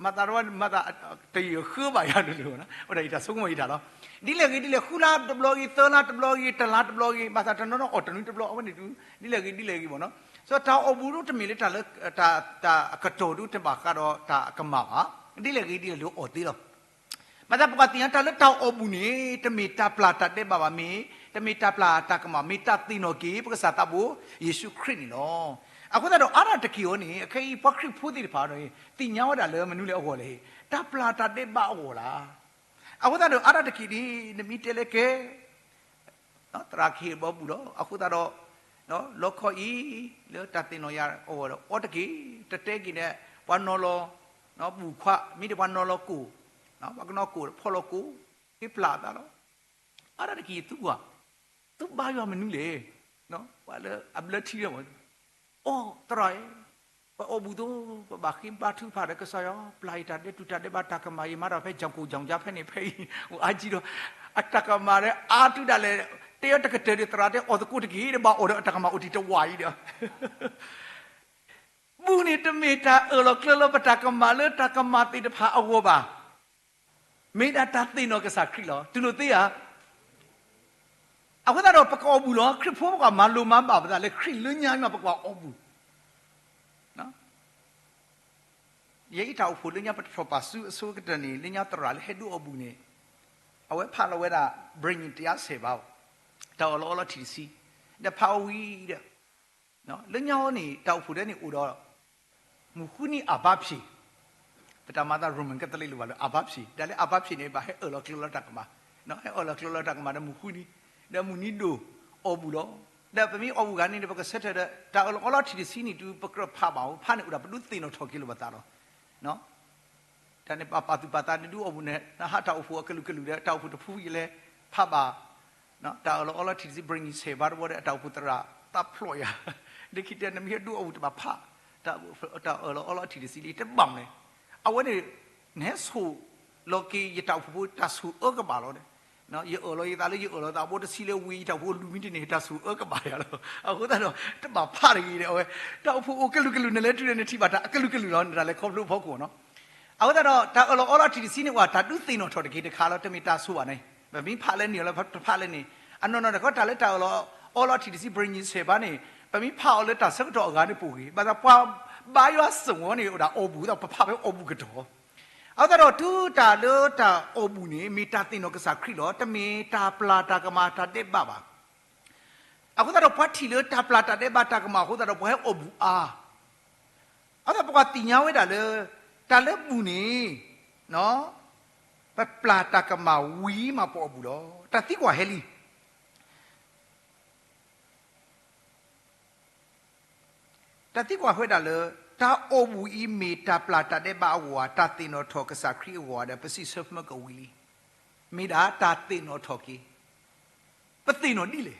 မၤသးတဝီ မၤသးတယၢၢ်ဃၢဘၣ်ယၤလၢလၢ အဝဲဒၣ်ယတၢ်ဆိကမိၣ်ယတၢ်လီၤ. ဒ်လဲၣ်ဂ့ၤဒ်လဲၣ် ဃုလါတဘျီဂ့ၤ သၢလါတဘျီဂ့ၤ တလါတဘျီဂ့ၤ ဘၣ်ဆၣ်တနီၤနီၤအီၣ်တနွံတဘျီ အဝဲန့ၣ်ဒုး ဒ်လဲၣ်ဂ့ၤဒ်လဲၣ်ဂ့ၤဘၣ်နီၤ. စီၤတၢ်အီၣ်ဘူၣ်ဒုးတမ့ၢ်လၢတၢ်လၢ တၢ် တၢ်အကတီၢ်ဒုးတဘၣ်ဃးဒီးတၢ်အကမၣ်ဘၣ်, ဒ်လဲၣ်ဂ့ၤဒ်လဲၣ်ဒုးအီၣ်သ့လီၤ. မၤသးပှၤသ့ၣ်ညါတၢ်လၢတၢ်အီၣ်ဘူၣ်န့ၣ် တမ့ၢ်တၢ်ပျၢ်တၢ်ဒဲးဘးဘၣ်မ့ၢ် တမ့ၢ်တၢ်ပျၢ်တၢ်ကမၣ် မ့ၢ်တၢ်သ့ၣ်နီၣ်က့ၤ ပကစၢ်သးဘိ ယ့ၣ်ၡူးခရံာ်န့ၣ်လီၤ. အဃိသတးဒီးအါတက့ၢ်အံၤန့ၣ် အခဲအံၤပှၤခရံာ်ဖိသ့ၣ်တဖၣ် သ့ၣ်ညါဝဲဒၣ်လၢမနုၤလဲၣ်အဂီၢ်လဲၣ်, တၢ်ပျၢ်တၢ်ဒဲးဘးအဂီၢ်လီၤ. အဃိသတးဒီးအါတက့ၢ်ဒ် နမ့ၢ်တဲလၢကဲ သရၣ်ကဟ့ၣ်ဘီဘူၣ်လီၤ. အဃိသတးဒီး လီခီအံၤ လၢတၢ်သ့ၣ်နီၣ်ယၤအဂီၢ်ဒီး အီတက့ၢ် တတဲက့ၤန့ၣ် ပှၤနီၤလီၤ ဘူၣ်ခွါ မ့ၢ်ဒီးပှၤနီၤလီၤကိၣ်, ပှၤကနီၤကိၣ်ဖီလီၤကိၣ် ဟ့ၣ်ပျၢ်အသးလီၤ. အါတက့ၢ်သူကွၢ် သူဘါယွၤမနုၤလဲၣ်, ပှၤလၢအဘျၢထံလၢမ အိ သရၣ်ဧၢ, ပအီၣ်ဘူၣ်သိ ပဘၣ်ဃ့ဘါထုကဖၣ်ဒီးကစၢ်ယွၤ ပျၢ်ယတၢ်ဒဲးတူၢ်တၢ်ဒဲးဘးတၢ်ကမၣ် ယမၤတၢ်ဖဲ ကၠီၤကိၣ်ကၠီၤကၠါ ဖဲန့ၣ်ဖဲအံၤ အိၣ်အါကံဒီး အတၢ်ကမၣ်ဒီးအါတုၤဒၣ်လဲာ် တဲအီၤတကတၢၢ်ဒီး သရၣ်တဲအီၣ်သကိးတက့ၢ်ဒီး ဘၣ်အီၣ်ဒီးအတၢ်ကမၣ်အိၣ်တ့ၢ်တဝၢ်အံၤဒီး ဘူၣ်န့ၣ်တမ့ၢ်တၢ်အၢၣ်လီၤကျၢၤလီၤပတၢ်ကမၣ်လၢတၢ်ကမၣ်သ့ၣ်တဖၣ်အဂီၢ်ဘၣ်. မ့ၢ်ဒၣ်တၢ်သ့ၣ်နီၣ်ကစၢ်ခရံာ်လီၤ. တူၢ်လိာ်သ့ဧါ. အဃိသတးဒီးပကအီၣ်ဘူၣ်လီၤ. ခရံာ်ဖိပကမၤလိၤမၤဘၣ်ပသးလၢခရံာ်လၢညါမး ပကအီၣ်ဘူၣ် ယဲအံၤတၢ်အိၣ်ဖှိၣ်လၢညါ ပတထီၣ်ပာ်စုအဆိကတၢၢ်န့ၣ် လၢညါသရၣ်လၢဟဲဒုးအီၣ်ဘူၣ်န့ၣ် အဝဲဖးလီၤဝဲဒၣ် ဘြ့ၣ်ညံၣ်တယါဆဲးဘၣ် တၢ်အၢၣ်လီၤအီလီၤထံၣ်တဆံ ဒီးဖးအီၤဝံၤဒီး လၢညါအံၤန့ၣ် တၢ်အိၣ်ဖှိၣ်ဒ်န့ၣ်အိၣ်ဒီး မုၢ်ဃုနံၤအဘါဖျ့ၣ် ပတၢ်မၤသး Roman Catholic လၢၤဘၣ်လၢအဘါဖျ့ၣ် ဒီးလၢအဘါဖျ့ၣ်န့ၣ် ဘၣ်ဟဲအၢၣ်လီၤကျၢၤလီၤတၢ်ကမၣ် ဟဲအၢၣ်လီၤကျၢၤလီၤတၢ်ကမၣ်ဒီးမုၢ်ဃုနံၤ ဒီးမုၢ်နံၤဒိၣ်အီၣ်ဘူၣ်လီၤ. ဒီးပမ့ၢ်အီၣ်ဘူၣ်ဂၤန့ၣ်ဒီး ပကဆၢထၢၣ်ဒီး တၢ်အၢၣ်လီၤအီလီၤထံၣ်တဆံန့ၣ် တုၤပကြၢးဖးဘၣ်အီၤ ဖးန့ၣ်အိၣ်ဒီး ပဒုးသ့ၣ်နီၣ်ထီၣ်က့ၤလိာ်ပသးလီၤ. တၢ်န့ၣ်ပာ်သူၣ်ပာ်သးန့ၣ် ဒုးအီၣ်ဘူၣ်န့ၣ် နဟးတၢ်အိၣ်ဖှိၣ်အကလုာ်ကလုာ်ဒီး တၢ်အိၣ်ဖှိၣ်တဖုယလဲၤဖးဘၣ် တၢ်အၢၣ်လီၤအီလီၤထံၣ်တဆံ ဘြ့ၣ်ညံၣ်ဆဲးဘၣ်တဝီဒီး အတၢ်အိၣ်ဖှိၣ်သရၣ် သးဖျိးယၤ ဒ်ခံတဲ နမ့ၢ်ဟဲဒုးအီၣ်ဘူၣ်တဘၣ်ဖး တၢ်အၢၣ်လီၤအီလီၤထံၣ်တဆံလံ တဘၣ်မလဲၣ်. အဝဲန့ၣ် နဟဲဆိၣ်လီၤက့ၤယတၢ်အိၣ်ဖှိၣ်ဖိ တၢ်ဆိၣ်အၢကဘၣ်လီၤ. ယအၢၣ်လီၤယသးလၢယအၢၣ်လီၤသးဘိတဆံလၢဝံၤ ယတၢ်အိၣ်ဖှိၣ်လူၤမံတန့ၢ် တၢ်ဆိၣ်အၢကဘၣ်ယၤလီၤ. အဃိသတးဒီး တဘၣ်ဖးတဂ့ၤဒီး အဝဲ တၢ်အိၣ်ဖှိၣ်အိၣ်ကလုာ်ကလုာ် နလဲၤတုၤဒီးနထံၣ်ဘၣ်တၢ်အကလုာ်ကလုာ်လီၤ နတၢ်လဲၤခီဖျိအဖီခိၣ်နီၤ. အဃိသတးဒီး တၢ်အၢၣ်လီၤအီလီၤထံၣ်တဆံန့ၣ် ပှၤတၢ်ဒုးသ့ၣ်နီၣ်ထီၣ်တက့ၢ်တခါလီၤ တမ့ၢ်တၢ်ဆိၣ်ဘၣ်န့ၣ် ပမ့ၢ်ဖးလၢန့ၣ်လီၤ ပတဖးလၢန့ၣ် အနီၢ်နီၢ်တခီ တၢ်လၢတၢ်အၢၣ်လီၤအီလီၤထံၣ်တဆံ ဘြ့ၣ်ညံၣ်ဆဲးဘၣ်န့ၣ် ပမ့ၢ်ဖးအီၤလၢတၢ်ဆၢကတီၢ်အဂၤန့ၣ်ပူၤဂ့ၤ ဘၣ်ဆၣ်ပှၤဘါယွၤစ့ၢ်ကီးန့ၣ် အိၣ်ဒၣ်အီၣ်ဘူၣ်ဒီး ပဖးဖဲအီၣ်ဘူၣ်ကတီၢ် အဃိသတးဒီး တုၤတၢ်လၢတၢ်အီၣ်ဘူၣ်န့ၣ် မ့ၢ်တၢ်သ့ၣ်နီၣ်ကစၢ်ခရံာ်လီၤ. တမ့ၢ်တၢ်ပျၢ်တၢ်ကမၣ်တၢ်ဒဲးဘးဘၣ်. အဃိသတးဒီး ပှၤထံၣ်လၢတၢ်ပျၢ်တၢ်ဒဲးဘးတၢ်ကမၣ်အဃိသတးဒီး ပှၤဟဲအီၣ်ဘူၣ်အါ. အဃိသတးပကသ့ၣ်ညါဝဲဒၣ်လၢ တၢ်လၢဘူၣ်န့ၣ် ပပျၢ်တၢ်ကမၣ်ဝံၤမးပအီၣ်ဘူၣ်လီၤ. တၢ်သံကွၢ်ဟဲလံ တၢ်သံကွၢ်ဟဲဝဲဒၣ်လၢ တၢ်အီၣ်ဘူၣ်အံၤမ့ၢ်တၢ်ပျၢ်တၢ်ဒဲးဘးအဂီၢ်ဧါ, တၢ်သ့ၣ်နီၣ်ထီၣ်ကစၢ်ခရံာ်အဂီၢ်ဧါဒီး ပစံးဆၢမၢကဝံၤလံ. မ့ၢ်ဒၣ်တၢ်သ့ၣ်နီၣ်ထီၣ်က့ၤ. ပသ့ၣ်နီၣ်ဒ်လဲၣ်.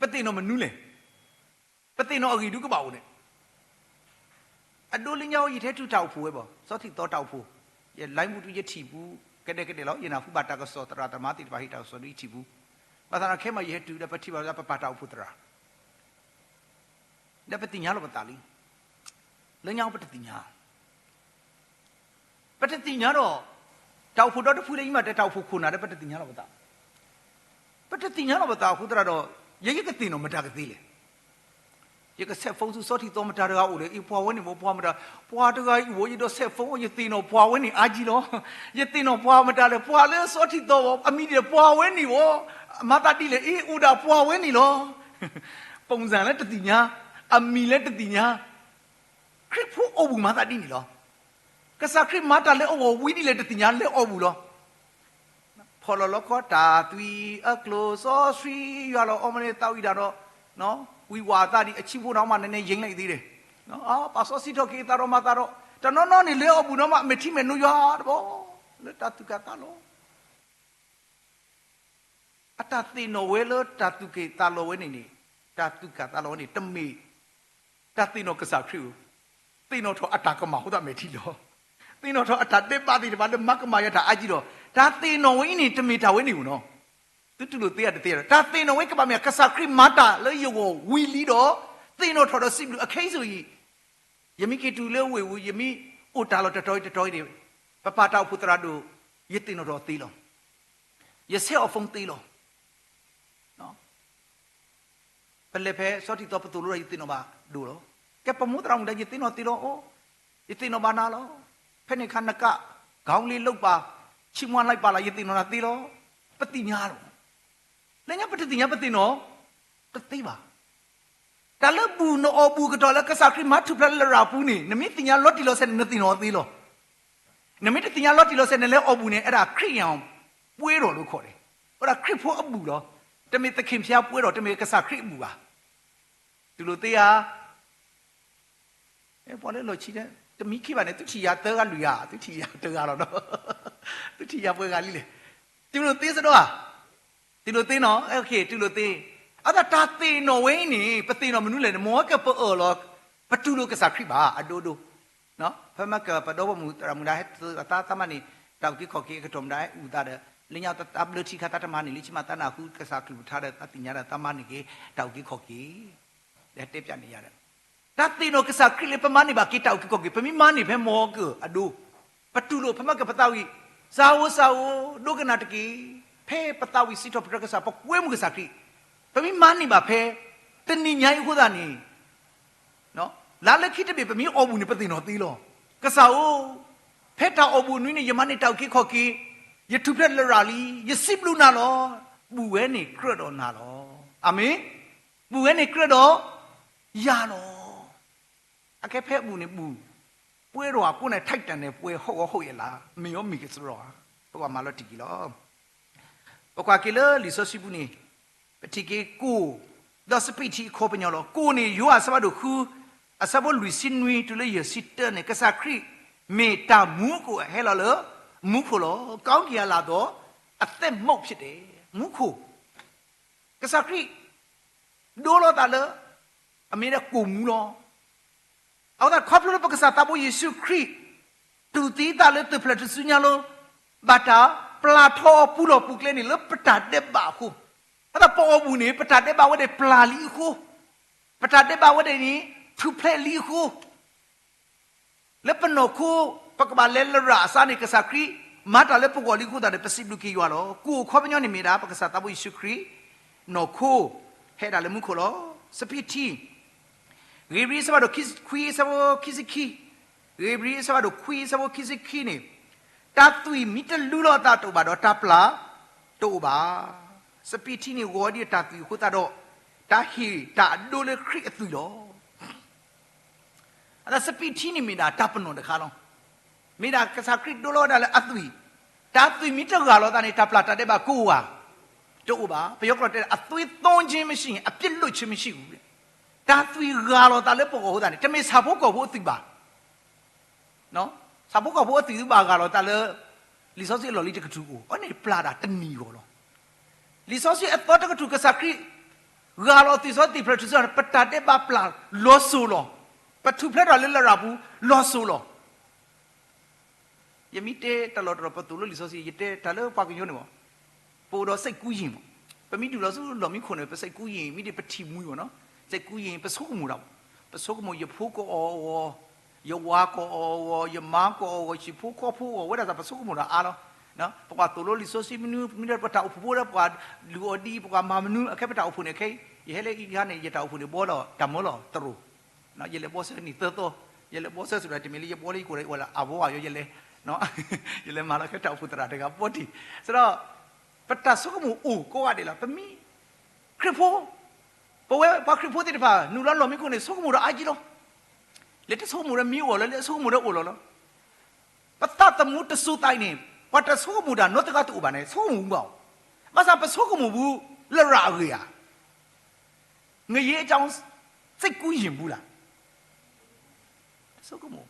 ပသ့ၣ်နီၣ်မနုၤလဲၣ်. ပသ့ၣ်နီၣ်အဂ့ၢ်ဒုးကဘၣ်အိၣ်န့ၣ် အဒိလၢညါအံၤ ယတဟဲတုၤတၢ်အိၣ်ဖှိၣ်ဝဲဘၣ်, စီၤထံးသီတၢ်အိၣ်ဖှိၣ်, ယ live မူတူ ယထံၣ်ပူၤ ကဒဲကဒဲလီၤ. ယနၢ်ဟူဘၣ်တၢ်ကစီၣ်သရၣ်သမါသ့ၣ်တဖၣ်ဟ့ၣ်တၢ်ကစီၣ်ဒီးယထံၣ်ပူၤ, ဘၣ်ဆၣ်ဒီးခဲမးယဟဲတုၤဒီးပထံၣ်ဘၣ်လၢပပာ်တၢ်အိၣ်ဖှိၣ်သရၣ် ဒီးပသ့ၣ်ညါလီၤပသးလံ. လၢညါပတသ့ၣ်ညါ ပတသ့ၣ်ညါဒီး တၢ်အိၣ်ဖှိၣ်ဒီတဖုလၢယမ့ၢ်တဲတၢ်အိၣ်ဖှိၣ်ခိၣ်နၢ်ဒီး ပတသ့ၣ်ညါလီၤပသး, ပတသ့ၣ်ညါလီၤပသးအဃိသတးဒီး ယဲယကသ့ၣ်နီၣ်မတၤကသ့လဲၣ်. ယက cell phone ဆူစီၤထံးသီမတၤတဂၤအိၣ်ဒီး အ့ ပှၤဝဲန့ၣ်ဝဲ ပှၤမတၤ, ပှၤတဂၤအံၤဝဲ ယဒီး cell phone ယသ့ၣ်နီၣ်ပှၤဝဲန့ၣ်အါကံလီၤ. ယသ့ၣ်နီၣ်ပှၤမတၤလဲၣ်, ပှၤလၢစီၤထံးသီဝဲ အမံၤဒ်လဲၣ် ပှၤဝဲန့ၣ်ဝဲ, မၤသးဒ်လဲၣ် အ့ အိၣ်ဒၣ်ပှၤဝဲန့ၣ်လီၤ. ပုံစံလၢတသ့ၣ်ညါ, အမံၤလၢတသ့ၣ်ညါ, ခရံာ်ဖိအိၣ်ဘှံးမၤသးဒ်န့ၣ်လီၤ. ကစၢ်ခရံာ်မၤတၢ်လၢအဂီၢ်ဝံၤဒ်လဲၣ်တသ့ၣ်ညါ လဲၤအီၣ်ဘူၣ်လီၤ. ဖီၣ်လီၤလီခီတၢ်သွံၣ်အကျိၤစီဆှံ ယွၤလီၤအီမ့ၢ်န့ၣ်သးဝံၣ်ဒၣ်ဒီး ဝံၤဝးအသးဒ်အဆံဖိန့ၣ် မ့ၢ်နနဲယံာ်လၢအံၤသ့ဒီး ပာ်စီဆှံထီၣ်က့ၤအသးဒီးမၤသးဒီး တနီၤနီၤန့ၣ် လဲၤအီၣ်ဘူၣ်နီၤမး မဲာ်ထံမဲာ်နိယွၤတဘျီ လၢတၢ်သူၣ်ကၢ်သးလီၤ. အတၢ်သ့ၣ်နီၣ်ဝဲလၢတၢ်သူၣ်က့ၣ်သးလီၤဝဲန့ၣ်န့ၣ်, တၢ်သူၣ်က့ၣ်သးလီၤဝဲန့ၣ် တမ့ၢ်တၢ်သ့ၣ်နီၣ်ကစၢ်ခရံာ်ဧိၤ, သ့ၣ်နီၣ်ထီၣ်အတၢ်ကမၣ်အဃိသတးမဲာ်ထံလီၤ. သ့ၣ်နီၣ်ထီၣ်အတၢ်ဒဲးဘးသ့ၣ်တဖၣ်လၢမၤကမၣ်ယၤတၢ်အါကံဒီး, တၢ်သ့ၣ်နီၣ်ဝဲအံၤန့ၣ် တမ့ၢ်တၢ်ဝဲန့ၣ်ဧိၤနီၤ. သုတူၢ်လိာ်သ့ဧါတသ့ဧါ, တၢ်သ့ၣ်နီၣ်ဝဲကဘၣ်မ့ၢ် ကစၢ်ခရံာ်မၤတၢ်လၢယဂီၢ်ဝံၤလံဒီး, သ့ၣ်နီၣ်ထီၣ်ဒီးစံးဘျုး, အခဲအံၤအံၤ, ယမ့ၢ်က့ၤတုၤလၢဝ့ၢ်ပူၤ, ယမ့ၢ်အိၣ်တၢ်လီၢ်တတီၤအံၤတတီၤအံၤန့ၣ်, ပပၢ်တၢ်အိၣ်ဖှိၣ်သရၣ်ဒိၣ်, ယသ့ၣ်နီၣ်ထီၣ်သ့လီၤ. ယဆဲးအီၤ phone သ့လီၤ. ပလဲၤဖဲဆီထံးသီ ပသိၣ်လိဒီး ယသ့ၣ်နီၣ်ဘၣ်ဒိၣ်လီၤ. ကဲ ပမိၢ်သရၣ်မုၣ်ဒီး ယသ့ၣ်နီၣ်သ့လီၤ. အိၣ်, ယသ့ၣ်နီၣ်ဘၣ်နၤလီၤ. ဖဲန့ၣ်အခါနကး, ခေါင်းလေးလုပ်ပါ, ချီးမွမ်းလိုက်ပါလား, ယသ့ၣ်နီၣ်နၤသ့လီၤ. ပသ့ၣ်ညါလီၤ. လၢညါပတသ့ၣ်ညါ ပသ့ၣ်နီၣ်တသ့ဘၣ်. တၢ်လၢဘူၣ်နအီၣ်ဘူၣ်ကတီၢ်လၢကစၢ်ခရံာ်မၤထူၣ်ဖျဲးလၢလရာ်ပူၤန့ၣ်, နမ့ၢ်သ့ၣ်ညါလီၤတံၢ်လီၤဆဲးန့ၣ် နသ့ၣ်နီၣ်သ့လီၤ. နမ့ၢ်တသ့ၣ်ညါလီၤတံၢ်လီၤဆဲး နလဲၤအီၣ်ဘူၣ်န့ၣ် အဲၣ်ဒၣ်ခရံာ်အံၤပှဲၤထီၣ်လိာ်ခီၣ်န့ၣ်, ဝဲဒၣ်ခရံာ်ဖိအဘူၣ်လီၤ. တမ့ၢ်သခင်ဖျားပှဲၤထီၣ်, တမ့ၢ်ကစၢ်ခရံာ်အဘူၣ်ဘၣ်. တူၢ်လိာ်သ့ဧါ. ပှၤလၢလီၢ်ခံ, တမံခံဘၣ်န့ၣ် သုထံၣ်ယၤသၢဂၤလွံၢ်ဂၤ, သုထံၣ်ယၤတဂၤလီၤဒီး, သုထံၣ်ယၤပှဲၤဂၤလံလဲၣ်. တူၢ်လိာ်သ့စ့ၢ်ကီးဧါ. တူၢ်လိာ်သ့နီၤ, အ့ တူၢ်လိာ်သ့. အသးတၢ်သ့ၣ်နီၣ်ဝဲအံၤန့ၣ် ပသ့ၣ်နီၣ်မနုၤလဲၣ်န့ၣ်, မ်ကပအၢၣ်လီၤ, ပတူၢ်လိာ်ကစၢ်ခရံာ်ဘၣ်, အဒိဒိ. ဖဲမ့ၢ်ကပဒီဖိမုၣ်သရၣ်မုၣ်ဒၣ်ဟဲသးမါန့ၣ်, တၢ်အုၣ်က့ၤခီၣ်က့ၤအကတီၢ်မုၢ်ဒၣ်ဟဲအုၣ်သးဒီး, လၢညါတၢ်ဘျၢထံခါသးတမၤန့ၢ်လံ, ဆံးမးသးနၢ်ဟူကစၢ်ကလုၢ်ကထါဒီး သးသ့ၣ်ညါဒီး သးမၤန့ၢ်က့ၤတၢ်အုၣ်က့ၤခီၣ်က့ၤ ဒီးတဲပၠးန့ၢ်ယၤဒီး, တၢ်သ့ၣ်နီၣ်ကစၢ်ခရံာ်လၢပမၤန့ၢ်ဘၣ်က့ၤတၢ်အုၣ်က့ၤခီၣ်က့ၤ, ပမ့ၢ်မၤန့ၢ်ဖဲမ်ကၢၢ်အဒိ, ပတူၢ်လိာ်ဖဲမ့ၢ်ကပသးဝံၣ်, စၢ်ဧိၤစၢ်ဧိၤ, ဒိကနၣ်တက့ၢ်. ဖဲပသးဝံၣ်စံးထီၣ်ပတြၢၤကစၢ်, ပကွဲမုာ်ကစၢ်ခရံာ်, ပမ့ၢ်မၤန့ၢ်ဘၣ်ဖဲတနံၤညါအံၤအဃိသတးန့ၣ်, လါလၢခံတဘ့ၣ် ပမ့ၢ်အီၣ်ဘူၣ်န့ၣ် ပသ့ၣ်နီၣ်သ့လီၤ. ကစၢ်ဧိၤ, ဖဲတၢ်အီၣ်ဘူၣ်နွံန့ၣ် ယမၤန့ၢ်တၢ်အုၣ်က့ၤခီၣ်က့ၤ, ယထူၣ်ဖျဲးလရာ်လံ, ယစံးဘျုးနၤလီၤ. ဘူၣ်ဝဲန့ၣ်ကြၢးဒီးနၤလီၤ. အၤမ့ၣ်. ဘူၣ်ဝဲန့ၣ်ကြၢးဒီးယၤလီၤ. အခဲဖဲဘူၣ်န့ၣ်ဘူၣ်, ပှဲၤဒီးအကိးန့ၣ် Titanic ပှဲၤဟီၣ်ဂီၤဟီၣ်ယဲၢ်လါ, မ့ၢ်အီၤမ့ၢ်ကစရီ, ပကမၤလီၤတံၢ်က့ၤလီၤ. ပကွၢ်က့ၤလၢလံာ်စီဆှံပူၤန့ၣ်, ပထံၣ်က့ၤကိၣ်, ဒီးစပံးထံအခီပညီလီၤ. ကိၣ်န့ၣ် ယိၤဟၣ်အဆၢဖးဒိၣ်ဃု, အဆၢဖိလွံၢ်ဆံနွံတုၤလၢယဲၢ်ဆံတၢန့ၣ်, ကစၢ်ခရံာ်မ့ၢ်တၢ်မူကိၣ်အဟဲလီၤလၢမူခိၣ်လီၤ. ကောင်းကင်အလၤသိးအသက်မုန့်ဖြစ်တယ်. မူခိၣ်, ကစၢ်ခရံာ် ဒိလီၤသးလၢ အမ့ၢ်ဒၣ်ကိၣ်မူလီၤ. အဃိသတး ခီဖျိလၢပကစၢ်သးဘိယ့ၣ်ၡူးခရံာ် တူၢ်သံသးလၢသ့ၣ်ဖျၢၣ်ထူၣ်စုညါလီၤ, ဘၣ်တၢ်ပျၢ်ထီအီၤပူၤလီၢ်ပူၤကျဲန့ၣ် လၢပတၢ်ဒဲးဘးအဃိ, အဃိသတး ပအီၣ်ဘူၣ်န့ၣ် ပတၢ်ဒဲးဘးဝဲဒၣ်ပျၢ်လံအဃိ, ပတၢ်ဒဲးဘးဝဲဒၣ်န့ၣ် ထူၣ်ဖျဲးလံအဃိ လၢပနီၢ်ခိ ပကဘၣ်လဲၤလရာ်အစးန့ၣ် ကစၢ်ခရံာ်မၤတၢ်လၢပဂီၢ်လံအဃိသတးန့ၣ် ပစံးဘျုးက့ၤယွၤလီၤ. ကိၣ်အခီပညီန့ၣ်မ့ၢ်ဒၣ် ပကစၢ်သးဘိယ့ၣ်ၡူးခရံာ် နီၢ်ခိ ဟဲဒၣ်လၢမူခိၣ်လီၤ. စပံးထံ, ဧ့ၤဘြံၤအဆၢဖးဒိၣ်ခွံ အဆၢဖိခံဆံခံ, ဧ့ၤဘြံၤအဆၢဖးဒိၣ်ခွံ အဆၢဖိခံဆံခံန့ၣ်, တၢ်သွံၣ်မ့ၢ်တလူလီၤအသးတအိၣ်ဘၣ်ဒီး တၢ်ပျၢ်တအိၣ်ဘၣ်. စပံးထံန့ၣ် ဂီၤဒ်အတၢ်သွံၣ်အဃိသတးဒီး တၢ်ဟ့ၣ်တၢ်အဒိလၢခရံာ်အသွံၣ်လီၤ. အသးစပံးထံန့ၣ်မ့ၢ်ဒၣ်တၢ်ပနီၣ်တခါလီၤ. မ့ၢ်ဒၣ်ကစၢ်ခရံာ်ဒိလီၤဝဲဒၣ်လၢအသွံၣ်, တၢ်သွံၣ်မ့ၢ်တဂၢ်လီၤသးန့ၣ် တၢ်ပျၢ်တၢ်ဒဲးဘးကအိၣ်ဧါ, တအိၣ်ဘၣ်. ပယီၤကျိာ်တဲ အသွံၣ်သွင်းခြင်းမရှိရင် အပြစ်လွတ်ခြင်းမရှိဘူး. တၢ်သွံၣ်ဂၢ်လီၤသးလၢပဂီၢ်အဃိသတးန့ၣ် တမ့ၢ်ဆၣ်ဖိကီၢ်ဖိအသွံၣ်ဘၣ်. ဆၣ်ဖိကီၢ်ဖိအသွံၣ်သုဘၣ်ဂၢ်လီၤသးလၢ လံာ်စီဆှံအလီၢ်လံၤတကထူၣ်အိၣ်, အန့ၣ်ပျၢ်ဒၣ်တနံၤဂီၢ်လီၤ. လံာ်စီဆှံအသီတကထူၣ် ကစၢ်ခရံာ် ဂၢ်လီၤသွံၣ်စီသ့ၣ်ဖျၢၣ်ထူၣ်စုညါန့ၣ် ပတၢ်ဒဲးဘးပျၢ်လီၤစိၤလီၤ. ပထူၣ်ဖျဲးထီၣ်လၢလရာ်ပူၤလီၤစိၤလီၤ. ယမ့ၢ်တဲတၢ်လီၢ်တတီၤ ပသိၣ်လိလံာ်စီဆှံ ယတဲတၢ်လၢပှၤကညီန့ၣ်မး, ပအိၣ်ဒီး စိတ်ကူးယဉ် မး, ပမ့ၢ်ဒုးလီၤဆူလီၢ်မံခိၣ်န့ၣ် ပ စိတ်ကူးယဉ် မ့ၢ်ဒ်ပထံၣ်မှံဘၣ်နီၤ, စိတ်ကူးယဉ် ပဆိကမိၣ်တၢ်, ပဆိကမိၣ် ယဖိကအီၣ်အဂီၢ်, ယဝၤကအီၣ်အဂီၢ်, ယမါကအီၣ်အဂီၢ်, ယဟံၣ်ဖိဃီဖိအဂီၢ်, ဝဲဒၣ်စ့ၢ် ပဆိကမိၣ်တၢ်အါလီၤ. ပကွၢ်သိၣ်လိလံာ်စီဆှံမနုၤ, မ့ၢ်ဒီးပတၢ်အိၣ်ဖှိၣ်ဖိဒီး ပှၤလုၢ်အီၤဒ်အံၤ, ပကွၢ်မၤမနုၤ, အခဲပတၢ်အိၣ်ဖှိၣ်န့ၣ် ခဲအံၤ ယဟဲလၢအံၤတခါန့ၣ် ယတၢ်အိၣ်ဖှိၣ်န့ၣ် ဘှီလီၤ တၢ်မၢလီၤတရိၣ်, ယလဲၤဘှီဆၢနံၣ်သၢသီ, ယလဲၤဘှီဆၢစ့ၢ်ကီး တမ့ၢ်လၢယဘှီလၢယကိာ်ဒီး ယဝဲလၢအဘှီဘၣ်ယီၤ ယလဲၤ, ယလဲၤမၤလီၤခဲတၢ်အိၣ်ဖှိၣ်သရၣ်တဂၤဘှီတံၢ်, စ့ၢ်ဒီး ပတၢ်ဆိကမိၣ်အိၣ်ကိးဂၤဒဲးလီၤ. ပမ့ၢ်ခရံာ်ဖိ, ပဝဲပှၤခရံာ်ဖိသ့ၣ်တဖၣ် နုာ်လီၤလီၢ်မံခိၣ်န့ၣ် ဆိကမိၣ်ဒီးအါကံလီၤ. လဲၤတဆိကမိၣ်ဒီးမ့ၢ်အိၣ်လီၤ, လဲၤဆိကမိၣ်ဒီးအိၣ်လီၤလီၤ. ပသးသမူတစိၤသးအံၤန့ၣ် ပှၤတဆိကမိၣ်တၢ်နီတဂၤတအိၣ်ဘၣ်န့ၣ် ဆိကမိၣ်ဘူးဘၣ်. ဘၣ်ဆၣ်ပဆိကမိၣ်ဘူးလရာ်အဂ့ၢ်ဧါ. ငရဲအကြောင်း စိတ်ကူးယဉ်ဘူးလား. ဆိကမိၣ်,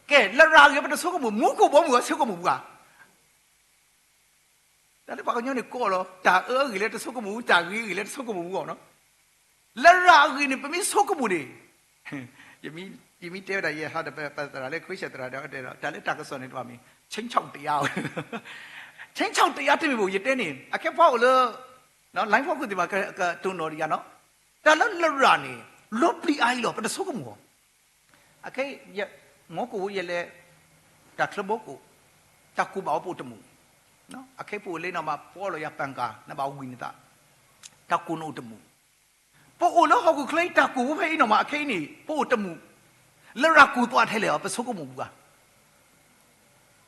ကဲ လရာ်အဂ့ၢ်ပတဆိကမိၣ်, မူခိၣ်ဘီမုၢ်အဆိကမိၣ်ဘူးဧါ. တၢ်လၢပှၤကညီန့ၣ်ကိးလီၤ တၢ်အၢအဂ့ၢ်လၢတဆိကမိၣ်, တၢ်ဂ့ၤအဂ့ၢ်လၢတဆိကမိၣ်အဂီၢ်နီၤ. လရာ်အဂ့ၢ်န့ၣ် ပမ့ၢ်ဆိကမိၣ်န့ၣ်, ယမ့ၢ်တဲဝဲဒၣ် ယဟးဒီးပသရၣ်လၢ ခရံာ်စၢ်သရၣ်ဒီး တဲဒီး တၢ်လၢတၢ်ကစီၣ်န့ၣ်တဘၣ်မ့ၢ် ဆ့ၣ်ဆီၣ်တယါ, ဆ့ၣ်ဆီၣ်တယါတမ့ၢ်ဘၣ် ယတဲန့ၣ် အခဲပှၤအိၣ်လၢ line ဖီခိၣ်သ့ၣ်တဖၣ် ကတိၢ်နီၣ်တယါနီၤ. တၢ်လၢလရာ်န့ၣ် လီၤပျံၤအါအံၤလီၤ ပတဆိကမိၣ်အီၤ. အခဲ မီကိၣ်ဝဲယဲလဲၣ်, တၢ်ချၢဘီကိၣ်, တၢ်ကူၣ်ဘၣ်ဝဲပအိၣ်တမူး, အခဲပအိၣ်လၢနီၢ်မး ပှီလီၤယၤပၣ်ကၤ နဘၣ်ဝံၤနသး, တၢ်ကူၣ်နအိၣ်တမူး. ပအိၣ်လၢဟီၣ်ခိၣ်ချၢအံၤ တၢ်ကူၣ်ဝဲဖဲအံၤနီၢ်မး အခဲအံၤန့ၣ် ပအိၣ်တမူး, လရာ်ကူၣ်သွးထဲလဲၣ်အီၤ ပဆိကမိၣ်ပူၤဧါ.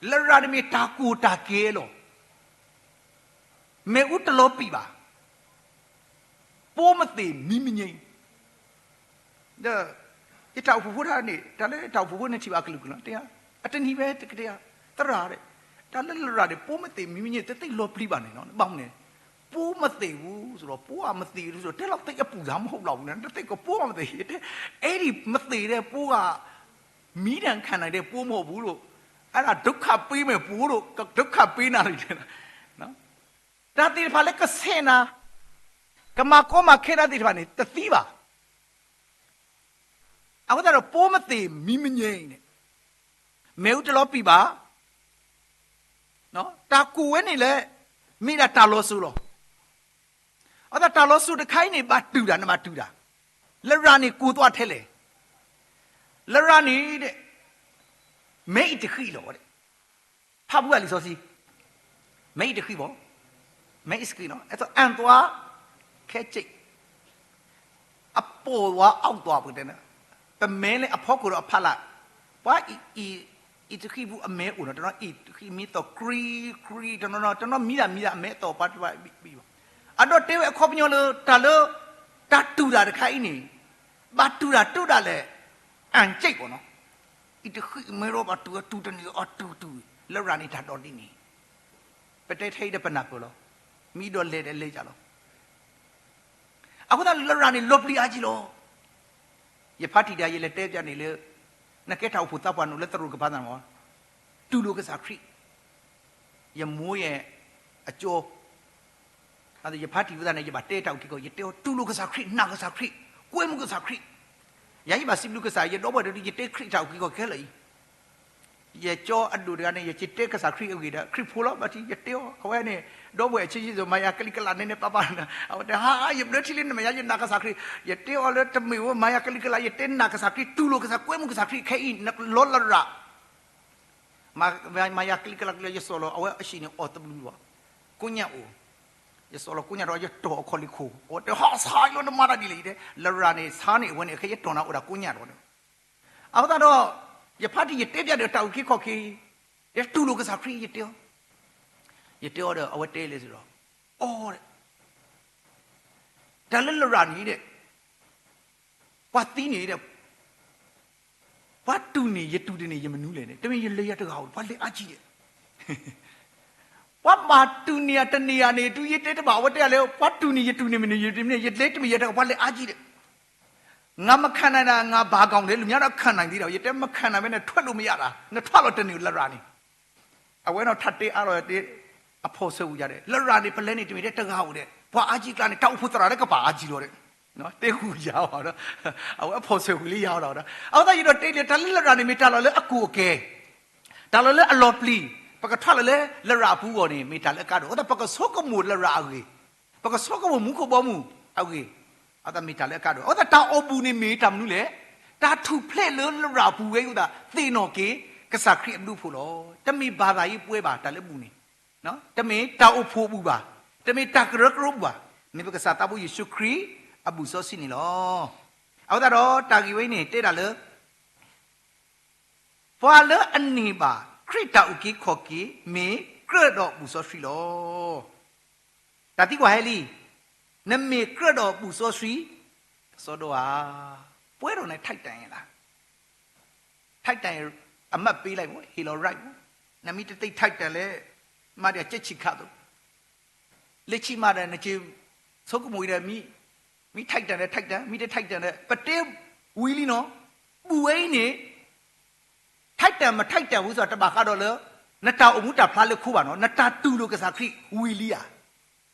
လရာ်န့ၣ်မ့ၢ်တၢ်ကူၣ်တၢ်ကဲလီၤ. မ့ၣ်အူတလီၤပံာ်ဘၣ်, ပိာ်မသ့ၣ်မံမညိ, ဒီး ယတၢ်အိၣ်ဖှိၣ်ဖိတခါန့ၣ် တၢ်လၢတၢ်အိၣ်ဖှိၣ်ဖိန့ၣ်ထံၣ်ဘၣ်အကလုာ်ကလုာ်လီၤ, တဲ, အတနံၤဝဲတကတဲဧါ, သရၣ်, တၢ်လၢလရာ်န့ၣ် ပိာ်မသ့ၣ်မံမညိ တသ့ၣ်လီၤပျံၤဘၣ်န့ၣ်လီၤ, ဘၣ်မနုၤလဲၣ်, ပိာ်မသ့ၣ်ပူၤစ့ၢ်ကီး ပိာ်မသ့ၣ်ပူၤစ့ၢ်ကီး တဲလီၤသ့ၣ်အပူၤသးမ့ၢ်ဟီၣ်ဘျီပူၤန့ၣ် တသ့ၣ်ကပိာ်မသ့ၣ်, တဲ, အဲၣ်ဒိးမသ့ၣ်ဒီးပိာ်ဂၤ မံတၢ်ခါနၤဒီးပိာ်မ့ၢ်ဟီၣ်ပူၤဒီး, အဲၣ်ဒိးဒုက္ခပေးမ့ၢ်ပိာ်ဒီး ဒုက္ခပေးနၤလံ, တၢ်သ့ၣ်တဖၣ်လၢကဆဲးနၤ, ကမၤကီမၤခဲနၤသ့ၣ်တဖၣ်န့ၣ် တသံဘၣ်. အဃိသတးဒီး ပိာ်မသ့ၣ်မံမညိအံၤန့ၣ် မ့ၣ်အူတလီၤပံာ်ဘၣ်, တၢ်ကူၣ်ဝဲန့ၣ်လၢ မ့ၢ်ဒၣ်တၢ်လီၤစိၤလီၤ. အဃိသတးတၢ်လီၤစိၤတခါအံၤန့ၣ် ဘၣ်တုာ်တၢ် နဘၣ်တုာ်တၢ်, လရာ်န့ၣ်ကူၣ်သွးထဲလဲၣ်, လရာ်န့ၣ် မဲအံၤတဃံးလီၤ, ဖးဖူလံာ်စီဆှံ, မဲအံၤတဃံးဘၣ်, မဲအံၤတဃံးလီၤ, အဲၣ်ဒိးအၣ်သွါ ခဲကၠ့ၣ် အပိာ်သွါအီၣ်သွါပကတဲန့ၣ်, ပမဲလၢအဖီခိၣ်ဒီးအဖီလာ်, ပှၤအံၤတဃံးပူၤအမဲအိၣ်နီၤ, တနီၤအံၤတဃံးမံသီၣ် green green တနီၤနီၤ တနီၤမံဒၣ်မံဒၣ်အမဲအသီၣ်ပှၤတဘၣ်ဘၣ်, အဒိးတဲဝဲအခီပညီလၢတၢ်လၢ တၢ်တူၢ်တၢ်တခါအံၤန့ၣ် ဘၣ်တူၢ်တၢ်တူၢ်ဒၣ်လဲာ် အၣ်ကၠ့ၣ်ပီၤနီၤ, အံၤတဃံးမ့ၢ်ဒီးဘၣ်တူၢ်အတူၢ်တန့ၢ်အီၤတူၢ်တူၢ်, လရာ်န့ၣ်တၢ်ဒိးဒ်န့ၣ်, ပတဲထဲအံၤဒီးပနၢ်ပၢၢ်လီၤ, မ့ၢ်ဒီးလဲၤဒီးလဲၤယၤလီၤ. အဃိသတးလရာ်န့ၣ်လီၤပျံၤအါကံလီၤ. ယဖါတံၢ်ဒၣ်ယလဲၤတဲပျးန့ၣ်လၢ နကဲတၢ်အိၣ်ဖှိၣ်သးပှၢ်န့ၣ်လၢသရိာ်ကပၤသးန့ၣ်မး, တူၢ်လိာ်ကစၢ်ခရံာ်, ယမိၢ်ယဲအကၠီ ယဖါတံၢ်ဝဲသတးန့ၣ် ယဘၣ်တဲတၢ်အုၣ်က့ၤခီၣ်က့ၤ ယတဲအီၤ တူၢ်လိာ်ကစၢ်ခရံာ် နာ်ကစၢ်ခရံာ် ကွဲမုာ်ကစၢ်ခရံာ်, ယၤယဘၣ်စံးဘျုးကစၢ် ယဒီပုၢ်ဝဲၢ်ဒီး ယတဲခရံာ်တၢ်အုၣ်က့ၤခီၣ်က့ၤခဲလၢာ်အံၤ, ယကၠီအဒိၣ်တဂၤန့ၣ် ယက့ၤတဲကစၢ်ခရံာ်အဂ့ၢ်ဒီး ခရံာ်ဖိလီၤ ဘၣ်ထံး ယတဲအီၤ အဝဲန့ၣ် ဒီပုၢ်ဝဲၢ်အဆံးဆံးသိး မၤယၤကလံၤကလးန့ၣ်န့ၣ် ပၢ်ပၢ်န့ၣ် အဝဲတဲ ဟါ ယဘျၢထံလံ နမၤယၤ ယနာ်ကစၢ်ခရံာ် ယတဲအီၤလၢတမ့ၢ်ဝဲ မၤယၤကလံၤကလး ယတဲနာ်ကစၢ်ခရံာ် တူၢ်လိာ်ကစၢ် ကွဲမုာ်ကစၢ်ခရံာ် ခဲအံၤ နလီၤလရာ် မၤယၤကလံၤကလးကလံၤ ယစီၢ်လီၤ အဝဲအဟံၣ်န့ၣ် အီၣ်တဘျုးဘၣ် ကိညၣ်အိၣ် ယစီၢ်လီၤကိညၣ်ဒီး ယတီၢ်အခီၣ်လ့ၢ်ခိၣ် အဝဲတဲ ဟါ ဆါယလီၤ နမၤတၢ်ဒ်လဲၣ် ယတဲ လရာ်န့ၣ် ဆါန့ၢ်အဝဲန့ၣ် အခဲယတီၢ်နၤအိၣ်ဒၣ်ကိညၣ်ဒီး အဃိသတးဒီး ယဖါတံၢ်ယတဲပျးဒီးတၢ်အုၣ်က့ၤခီၣ်က့ၤ ယတူၢ်လိာ်ကစၢ်ခရံာ် ယတဲအီၤ ယတဲအီၤဒီး အဝဲတဲလဲၣ်စ့ၢ်ဒီး အီ တၢ်လၢလရာ်န့ၣ်ဒီး ပှၤသံန့ၣ်ဒီး ပှၤတူၢ်န့ၢ် ယတူၢ်တန့ၢ် ယမနုၤလဲၣ်န့ၣ် တမ့ၢ်ယလဲၤယၤတဂၤဧိၤ ပှၤလဲၤအါကံဒီး ပှၤဘၣ်တူၢ်န့ၢ်ယၤတန့ၢ်ယၤန့ၣ် တုၤယတဲတဘၣ် အဝဲတဲယၤလၢ ပှၤတူၢ်န့ၢ်ယတူၢ်န့ၢ်မနုၤ ယလဲၤတမ့ၢ်ယၤတဂၤ ပှၤလဲၤအါကံဒီး ငါမခံနိုင်တာ ငါဘာကောင်လဲၣ် လူများတော့ခံနိုင်သေးတယ် ယတဲ မခံနိုင်ဘဲနဲ့ ထွက်လို့မရတာ နထွက်လို့တန့ၢ်လရာ်န့ၣ် အဝဲနီၢ်ထါတဲအါလီၤတဲ အဖီၣ်ဆၢဝံၤယၤဒီး လရာ်န့ၣ် ပလဲၤန့ၣ်တမ့ၢ်ထဲတဂၤဧိၤဒီး ပှၤအါကံကျါန့ၣ် တၢ်အိၣ်ဖှိၣ်သရၣ်လၢကပၤအါကံလီၤဒီး တဲဃုာ်ယၤအီၤဒီး အဝဲအဖီၣ်ဆၢဝံၤလံယၤအီၤဒီး အဃိသတးယဒီးတဲလၢ တၢ်လၢလရာ်န့ၣ် မ့ၢ်တၢ်လီၤလၢအကူၣ်အကဲ တၢ်လီၤလၢအလီၤပျံၤ ပကထီၣ်လၢလရာ်အပူၤအဂီၢ်န့ၣ် မ့ၢ်တၢ်လၢအကါဒိၣ် အဃိသတးပကဆိကမိၣ်လရာ်အဂ့ၢ် ပကဆိကမိၣ်မူခိၣ်ဘီမုၢ်အဂ့ၢ် အဃိသတးမ့ၢ်တၢ်လၢအကါဒိၣ် အဃိသတးတၢ်အိၣ်ဘူးန့ၣ်မ့ၢ်တၢ်မနုၤလဲၣ် တၢ်ထူၣ်ဖျဲးလၢလရာ်ပူၤဝဲအဃိသတး သ့ၣ်နီၣ်က့ၤ ကစၢ်ခရံာ်အဘျုးအဖှိၣ်လီၤ. တမ့ၢ်ဘၣ်သးယံၤပှဲၤဘၣ် တၢ်လၢအဘူးန့ၣ် တမ့ၢ်တၢ်အိၣ်ဖှိၣ်အဘူးဘၣ် တမ့ၢ်တၢ်ကရၢကရိအဘူးဘၣ် မ့ၢ်ပကစၢ်သးဘိယ့ၣ်ၡူးခရံာ်အဘူးစီဆှံန့ၣ်လီၤ. အဃိသတးဒီးတၢ်ဂ့ၢ်ဝဲအံၤန့ၣ် တဲဒၣ်လၢ ပှၤလၢအန့ၢ်ဘၣ် ခရံာ်တၢ်အုၣ်က့ၤခီၣ်က့ၤ မ့ၢ်ကြၢးဒီးဘူးစီဆှံလီၤ. တၢ်သံကွၢ်ဟဲလံ, နမ့ၢ်ကြၢးဒီးဘူးစီဆှံ စီၤဒိၣ်ဧါ, ပှဲၤဒီးန ထိုက်တန်ရဲ့လား, ထိုက်တန် အမှတ်ပေးလိုက်ပေါ့, ဟ့ၣ်လီၤ right ပေါ့, နမ့ၢ်တသ့ ထိုက်တန် လဲၣ်, မၤဒီး ကြက်ချီခါသိး လၢဆံးမးဒီး နက့ၤ ဆိကမိၣ်အံၤဒီး မ့ၢ် ထိုက်တန် ဒီး ထိုက်တန်, မ့ၢ်တ ထိုက်တန် ဒီး ပတဲဝံၤလံနီၤ, ဘူးဝဲအံၤန့ၣ် ထိုက်တန် မ ထိုက်တန် ဝံၤသိး တဘၣ်ဃးဒီးလၢ နတၢ်အိၣ်မူတၢ်ဖျါလၢခိဘၣ်နီၤ, နတၢ်တူၢ်လိာ်ကစၢ်ခရံာ်ဝံၤလံဧါ.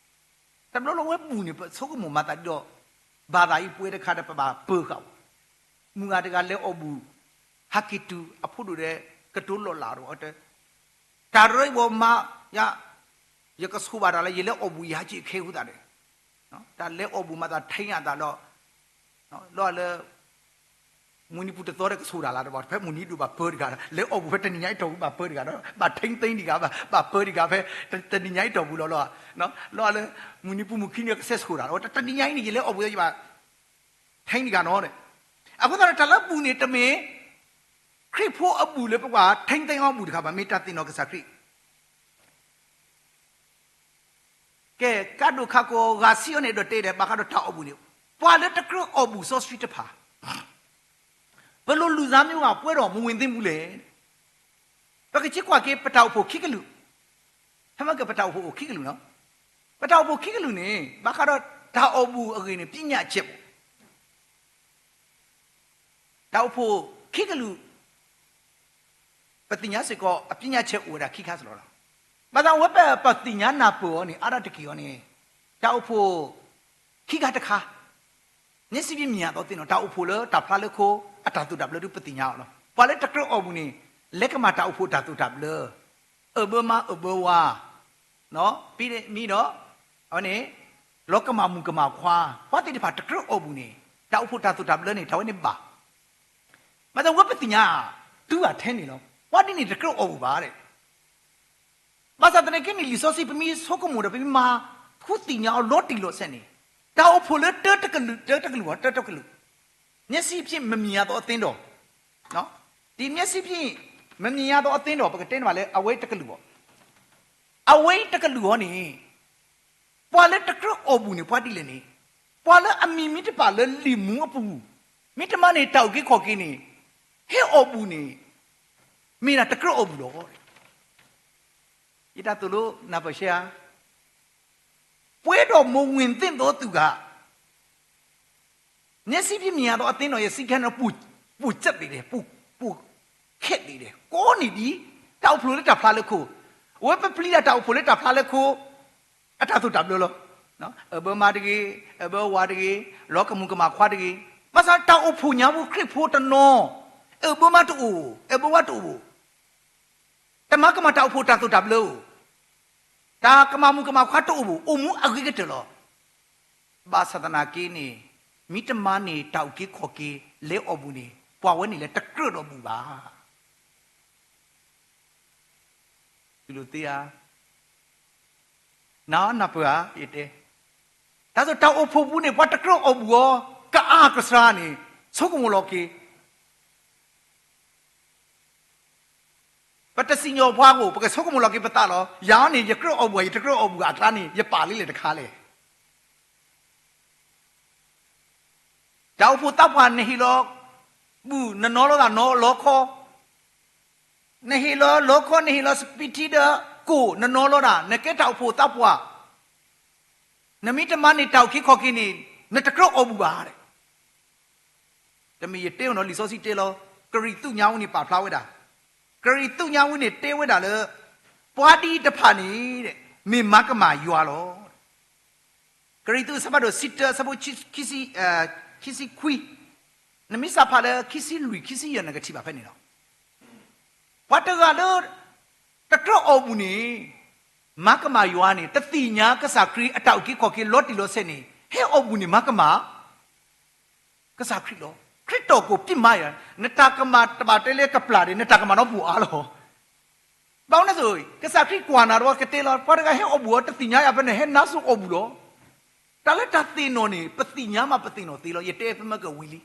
တဘျီလၢဝဲဘူၣ်န့ၣ် ပဆိကမိၣ်မၤသးဒ်ဒီး ဘၣ်သးအံၤပှဲၤတခါဒီးပဘၣ်ပၢဃာ်ဘၣ်. မုၢ်ဂၤတဂၤလဲၤအီၣ်ဘူၣ် ဟးက့ၤတုၤအဖိဒိၣ်ဒီး ကတိၤလီၤလးဒီး တၢ်ရၢအံၤဘၣ်မၤယၤ, ယကဆိၣ်ဘၣ်တၢ်လၢယလဲၤအီၣ်ဘူၣ်ယဟးက့ၤခဲအဃိသတးဒီး တၢ်လဲၤအီၣ်ဘူၣ်မၤသးထဲအသးဒီး လီၤလၢ မုၢ်နံၤပူၤတသီဒီးကဆိၣ်တၢ်လၢတဘၣ် ဖဲမုၢ်နံၤဒိၣ်ဘၣ်ပၢတဂၤ, လဲၤအီၣ်ဘူၣ်ဖဲတနံၤညါအံၤတီၢ်ပူၤဘၣ်ပၢတဂၤဒီး ဘၣ်ထဲသ့တဂၤ, ဘၣ်ပၢတဂၤဖဲတနံၤညါအံၤတီၢ်ပူၤလီၤလီၤ. လီၤလၢ မုၢ်နံၤပူၤမုၢ်ခံနံၤကစဲးဆိၣ်တၢ်လီၤ တနံၤညါအံၤန့ၣ် ယလဲၤအီၣ်ဘူၣ်ယဘၣ် ထဲတဂၤနီၤဒီး အဃိသတးဒီးတၢ်လၢဘူၣ်န့ၣ်တမ့ၢ် ခရံာ်ဖိအဘူၣ်လၢပကွၢ် ထဲသ့အီၤဘူၣ်တခါဘၣ် မ့ၢ်တၢ်သ့ၣ်နီၣ်ကစၢ်ခရံာ် ကဲ ကးဒိၣ်ခးကိးဂၤဆံးအီၤန့ၣ်ဒီးတဲဒီး ဘၣ်ဃးဒီးတၢ်အီၣ်ဘူၣ်န့ၣ် ပှၤလၢတကြၢးအီၣ်ဘူၣ်စီဆှံတဖၣ် ပလိၤလူၢ်စါမ့ၢ်ဂ့ၤ ပှဲၤဒီးမူဝ့ၤသ့ၣ်မူလဲၣ်. ပကဆံးကွၢ်က့ၤ ပတၢ်အိၣ်ဖှိၣ်ခံကလုာ်, ဖဲမ့ၢ်ကပတၢ်အိၣ်ဖှိၣ်အိၣ်ခံကလုာ်နီၤ, ပတၢ်အိၣ်ဖှိၣ်ခံကလုာ်န့ၣ် ဘၣ်ဃးဒီးတၢ်အီၣ်ဘူၣ်အဂ့ၢ်န့ၣ် ပညတ်ချက်အိၣ် တၢ်အိၣ်ဖှိၣ်ခံကလုာ် ပသ့ၣ်ညါစ့ၢ်ကီး အပညတ်ချက်အိၣ်ဝဲဒၣ်ခံခါစ့ၢ်ကီးလီၤ. ဘၣ်ဆၣ်ဝဲပပသ့ၣ်ညါနၢ်ပၢၢ်အီၤန့ၣ် အါဒၣ်တက့ၢ်အီၤန့ၣ် တၢ်အိၣ်ဖှိၣ်ခံခါတခါ မျက်စိဖြင့်မြင်ရသောအသင်းတော် တၢ်အိၣ်ဖှိၣ်လၢတၢ်ဖျါလၢခိအတၢ်သိၣ်တၢ်ဘျၢဒုပသ့ၣ်ညါအီၤလီၤ. ပှၤလၢတကြၢးအီၣ်ဘူၣ်န့ၣ် လဲၤကမၣ်တၢ်အိၣ်ဖှိၣ်တၢ်သိၣ်တၢ်ဘျၢ အၢၣ်ဘၢမါအၢၣ်ဘၢဝၤ မံဒီး အဝဲန့ၣ် လီၤကမၣ်မုၣ်ကမၣ်ခွါ ပှၤသ့ၣ်တဖၣ်တကြၢးအီၣ်ဘူၣ်န့ၣ် တၢ်အိၣ်ဖှိၣ်တၢ်သိၣ်တၢ်ဘျၢန့ၣ် တၢ်ဝဲန့ၣ်ဘၣ်. ဘၣ်ဆၣ်ဝဲပသ့ၣ်ညါ တုၤအထဲန့ၣ်လီၤ. ပှၤဒ်န့ၣ်တကြၢးအီၣ်ဘူၣ်ဘၣ်ဒီး ဘၣ်ဆၣ်သနာ်က့န့ၣ် လံာ်စီဆှံပမ့ၢ်ဆိကမိၣ်ဒီး ပမ့ၢ်မၤဃုသ့ၣ်ညါအီၤလီၤတံၢ်လီၤဆဲးန့ၣ် တၢ်အိၣ်ဖှိၣ်လၢတၢတကလုာ် တၢတကလုာ် တၢတကလုာ် မျက်စိဖြင့်မမြင်ရသောအသင်းတော် ဒီမျက်စိဖြင့်မမြင်ရသောအသင်းတော် ပကတဲန့ၣ်ဘၣ်လၢအဝဲတကလုာ်အီၤ အဝဲတကလုာ်အီၤန့ၣ် ပှၤလၢတကြၢးအီၣ်ဘူၣ်န့ၣ် ပှၤဒ်လဲၣ်န့ၣ် ပှၤလၢအမံၤမ့ၢ်တပာ်လၢလံာ်မူအပူၤ မ့ၢ်တမၤန့ၢ်တၢ်အုၣ်က့ၤခီၣ်က့ၤန့ၣ် ဟဲအီၣ်ဘူၣ်န့ၣ် မ့ၢ်ဒၣ်တကြၢးအီၣ်ဘူၣ်လီၤ. ယတၢ်သိၣ်လိနၢ်ပၢၢ်ရှဲဧါ ပှဲၤဒီးမိၢ်ဝ့ၢ်သ့ၣ်သိးသုးဂၤ မျက်စိဖြင့်မြင်ရသောအသင်းတော်ရဲ့ စည်းကမ်း ပူၤစက်သေးတယ်, ပူၤခဲသေးတယ်, ကိးနံၣ်ဒံး တၢ်အိၣ်ဖှိၣ်လၢတၢ်ဖျါလၢခိ, အဝဲပပျံၤတၢ်တၢ်အိၣ်ဖှိၣ်လၢတၢ်ဖျါလၢခိ အတၢ်သိၣ်တၢ်ဘျၢလီၤ. အၢဘၢမါတဂ့ၤ, အၢဘၢဝၤတဂ့ၤ, လီၤကမူၤကမၣ်ခွါတဂ့ၤ, ဘၣ်ဆၣ်တၢ်အိၣ်ဖှိၣ်ညါပူၤခရံာ်ဖိတနီၤ အၢဘၢမါတအိၣ်, အၢဘၢဝၤတအိၣ်ဘၣ် တမၤကမၣ်တၢ်အိၣ်ဖှိၣ်တၢ်သိၣ်တၢ်ဘျၢဧိၤ, တၢ်ကမၤမူၤကမၣ်ခွါတအိၣ်ဘၣ်, အိၣ်မူအဂ့ၤကတၢၢ်လီၤ. ဘၣ်ဆၣ်သနာ်က့န့ၣ် မ့ၢ်တမၤန့ၢ်တၢ်အုၣ်က့ၤခီၣ်က့ၤ လဲၤအီၣ်ဘူၣ်န့ၣ် ပှၤဝဲန့ၣ်လၢတကြၢးဒီးဘူၣ်ဘၣ်. သုလိၤသ့ဧါ, နၢ်နၢ်ပၢၢ်ဧါ, ယတဲ, တၢ်သိးတၢ်အိၣ်ဖှိၣ်ပူၤန့ၣ် ပှၤတကြၢးအီၣ်ဘူၣ်အီၤ ကအါကစှၤန့ၣ် ဆိကမိၣ်လီၤက့ၤ ပတစံၣ်ညီၣ်ပှၤဧိၤ ပကဆိကမိၣ်လီၤက့ၤပသးလီၤ. ယၤန့ၣ် ယကြၢးအီၣ်ဘူၣ် ယတကြၢးအီၣ်ဘူၣ်အကျါန့ၣ် ယပာ်လံလဲၣ်တခါလဲၣ်. တၢ်အိၣ်ဖှိၣ်သးပှၢ်နဟ့ၣ်လီၤဘူၣ် နနီၤလီၤသးနီၤလီခီ, နဟ့ၣ်လီၤလီခီ နဟ့ၣ်လီၤစပံးထံဒီးကိၣ် နနီၤလီၤဒၣ် နကဲတၢ်အိၣ်ဖှိၣ်သးပှၢ်, နမ့ၢ်တမၤန့ၢ်တၢ်အုၣ်က့ၤခီၣ်က့ၤန့ၣ် နတကြၢးအီၣ်ဘူၣ်ဘၣ်. တမ့ၢ်ယတဲအီၤနီၤ လံာ်စီဆှံတဲလီၤ, ကရံၣ်သူးညါဝဲန့ၣ်ပာ်ဖျါဝဲဒၣ်, ကရံၣ်သူးညါဝဲန့ၣ်တဲဝဲဒၣ်လၢ ပှၤဒ်အံၤတဖၣ်န့ၣ် မ့ၢ်မၤကမၣ်ယွၤလီၤ. ကရံၣ်သူးအဆၢဖးဒိၣ်ဆံတၢ အဆၢဖိ ခံဆံခွံ, နမ့ၢ်စးဖးလၢခံဆံလွံၢ် ခံဆံယဲၢ် နကထံၣ်ဘၣ်ဖဲန့ၣ်လီၤ. ပှၤတဂၤလၢ တကြၢးအီၣ်ဘူၣ်န့ၣ် မၤကမၣ်ယွၤန့ၣ် တသ့ၣ်ညါကစၢ်ခရံာ်အတၢ်အုၣ်က့ၤခီၣ်က့ၤလီၤတံၢ်လီၤဆဲးန့ၣ် ဟဲအီၣ်ဘူၣ်န့ၣ် မၤကမၣ် ကစၢ်ခရံာ်လီၤ. ခရံာ်တီၢ်ကိၣ်ပျံၤမၤယၤ, နတၢ်ကမၣ်တဘၣ်တဲလၢကပျၢ်ဒီး နတၢ်ကမၣ်နီတပူၤအါလီၤ. ဘၣ်မနုၤအဃိ ကစၢ်ခရံာ်ကွၢ်နၤဒီးကတဲလီၤ ပှၤတဂၤဟဲအီၣ်ဘူၣ်အီၤ တသ့ၣ်ညါယၤဖဲန့ၣ် ဟဲနါစိၤအီၣ်ဘူၣ်လီၤ. တၢ်လၢတၢ်သ့ၣ်နီၣ်န့ၣ် ပသ့ၣ်ညါမးပသ့ၣ်နီၣ်သ့လီၤ. ယတဲဖဲမ့ၢ်ကဝံၤလံ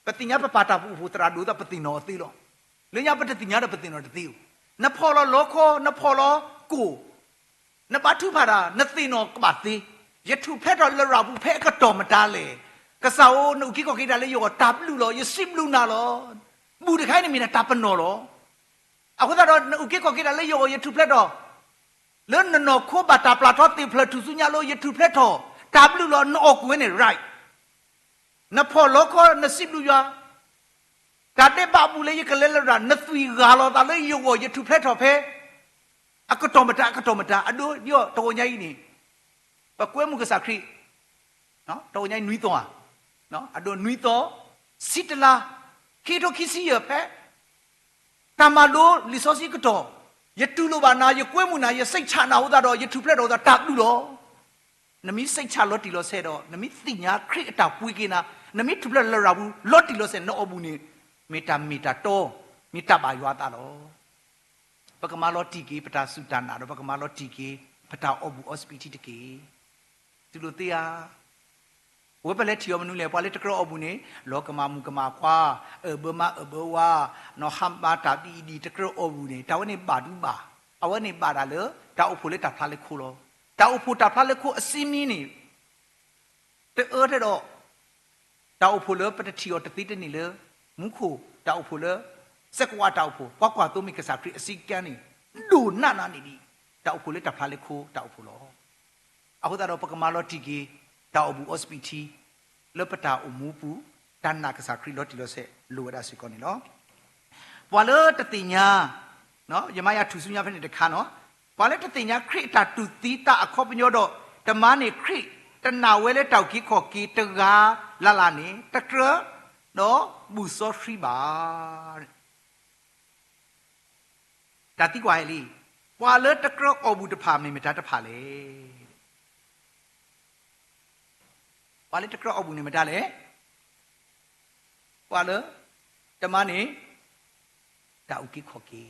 ပသ့ၣ်ညါပပာ်တၢ်အိၣ်ဖှိၣ်သရၣ်ဒိၣ်သး ပသ့ၣ်နီၣ်အီၤသ့လီၤ. လၢညါပတသ့ၣ်ညါဒီးပသ့ၣ်နီၣ်တသ့ဧိၤ. နဖီၣ်လီၤလီခီ နဖီၣ်လီၤကိၣ် နဘါထုကဖၣ်တၢ် နသ့ၣ်နီၣ်ကဘၣ်သ့, ယထူၣ်ဖျဲးထီၣ်လရာ်ပူၤဖဲအကတီၢ်မတၤလဲၣ်. ကစၢ်ဧိၤ နအုၣ်က့ၤခီၣ်က့ၤတၢ်လၢယဂီၢ် တၢ်ဘျုးလီၤ ယစံးဘျုးနၤလီၤ. ဘူၣ်တခါအံၤန့ၣ်မ့ၢ်ဒၣ်တၢ်ပနီၣ်လီၤ. အဃိသတးဒီး နအုၣ်က့ၤခီၣ်က့ၤတၢ်လၢယဂီၢ် ယထူၣ်ဖျဲးထီၣ် လၢနနီၢ်ခိဘၣ်တၢ်ပျၢ်ထီသ့ၣ်ဖျၢၣ်ထူၣ်စုညါလီၤ ယထူၣ်ဖျဲးထီၣ် တၢ်ဘျုးလီၤ နအီၣ်ကွံာ်ဝဲန့ၣ် right. နဖီၣ်လီခီ နစံးဘျုးယွၤ တၢ်ဒဲးဘးဘူၣ်လၢယကလဲၤလရာ် နသွံၣ်ဂၤလီၤသးလၢယဂီၢ် ယထူၣ်ဖျဲးထီၣ်ဖဲ အကတီၢ်မတၤ အကတီၢ်မတၤ အဒိဒ်အီၤ တဂီၤညါအံၤန့ၣ် ပကွဲမုာ်ကစၢ်ခရံာ် တဂီၤညါအံၤနွံသီဧါ, အဒိနွံသီ, ဆံတလါ, ခံကထိခံဆံယဲၢ်ဖဲ တၢ်မၤလိလံာ်စီဆှံကတီၢ်, ယတူၢ်လိာ်ဘၣ်နၤ, ယကွဲမုာ်နၤ, ယစိတ်ချနၤအဃိသတးဒီး ယထူၣ်ဖျဲးထီၣ်အသးတၢ်ဘျုးလီၤ. နမ့ၢ်စိတ်ချလီၤတံၢ်လီၤဆဲးဒီး နမ့ၢ်သ့ၣ်ညါခရံာ်အတၢ်ပှ့ၤက့ၤနၤ, နမ့ၢ်ထူၣ်ဖျဲးလရာ်ပူၤ လီၤတံၢ်လီၤဆဲး နအီၣ်ဘူၣ်န့ၣ် မ့ၢ်တၢ်မ့ၢ်တၢ်တီ, မ့ၢ်တၢ်ဘၣ်ယွၤအသးလီၤ. ပကမၤလီၤတံၢ်က့ၤ ပတၢ်စူၢ်တၢ်နာ်ဒီး ပကမၤလီၤတံၢ်က့ၤ ပတၢ်အီၣ်ဘူၣ်အီစပံးထံတက့ၢ်. တူၢ်လိာ်သ့ဧါ. အဝဲပလဲၤထံၣ်အီၤမနုၤလဲၣ်, ပှၤလၢတကြၢးအီၣ်ဘူၣ်န့ၣ် လီၤကမၣ်မုၣ်ကမၣ်ခွါ, အၢၣ်ဘၢမါအၢၣ်ဘၢဝါ, နီၢ်ဟါမါတၢ်ဘံၣ်အံၤဒံး တကြၢးအီၣ်ဘူၣ်န့ၣ် တၢ်ဝဲန့ၣ်ဘၣ်ဒုဘၣ်, အဝဲန့ၣ်ဘၣ်ဒၣ်လၢ တၢ်အိၣ်ဖှိၣ်လၢတၢ်ဖျါလၢခိလီၤ. တၢ်အိၣ်ဖှိၣ်တၢ်ဖျါလၢခိအစံမံန့ၣ် တအၢထဲဒီး တၢ်အိၣ်ဖှိၣ်လၢပတထံၣ်အီၤတသ့တန့ၢ်လၢ မူခိၣ်တၢ်အိၣ်ဖှိၣ်လၢ စဲးကွၢ်တၢ်အိၣ်ဖှိၣ် ကွၢ်ကွၢ်သိးမ့ၢ်ကစၢ်ခရံာ်အစံးကါန့ၣ် ဒိၣ်နးနးန့ၣ်ဒံး တၢ်အိၣ်ဖှိၣ်လၢတၢ်ဖျါလၢခိတၢ်အိၣ်ဖှိၣ်လီၤ. အဃိသတးဒီး ပကမၤလီၤတံၢ်က့ၤ တၢ်အီၣ်ဘူၣ်အီစပံးထံ လၢပတၢ်အိၣ်မူပူၤ တၢ်နာ်ကစၢ်ခရံာ်လီၤတံၢ်လီၤဆဲးလိၣ်ဝဲဒၣ်စ့ၢ်ကီးန့ၣ်လီၤ. ပှၤလၢတသ့ၣ်ညါ ယမၤယၤထူၣ်စုညါဖဲန့ၣ်တခါနီၤ, ပှၤလၢတသ့ၣ်ညါခရံာ်အတၢ်တူၢ်သံသးအခီပညီဒီး တမၤန့ၢ်ခရံာ်တနာ်ဝဲလၢတၢ်အုၣ်က့ၤခီၣ်က့ၤတဂၤလၢ်လၢ်န့ၣ် တကြၢးဒီးဘူၣ်စီဆှံဘၣ်. တၢ်သံကွၢ်ဟဲလံ, ပှၤလၢတကြၢးအီၣ်ဘူၣ်တဖၣ်မ့ၢ်မတၤတဖၣ်လဲၣ်. ပှၤလၢတကြၢးအီၣ်ဘူၣ်န့ၣ်မတၤလဲၣ်. ပှၤလၢ တမၤန့ၢ် တၢ်အုၣ်က့ၤခီၣ်က့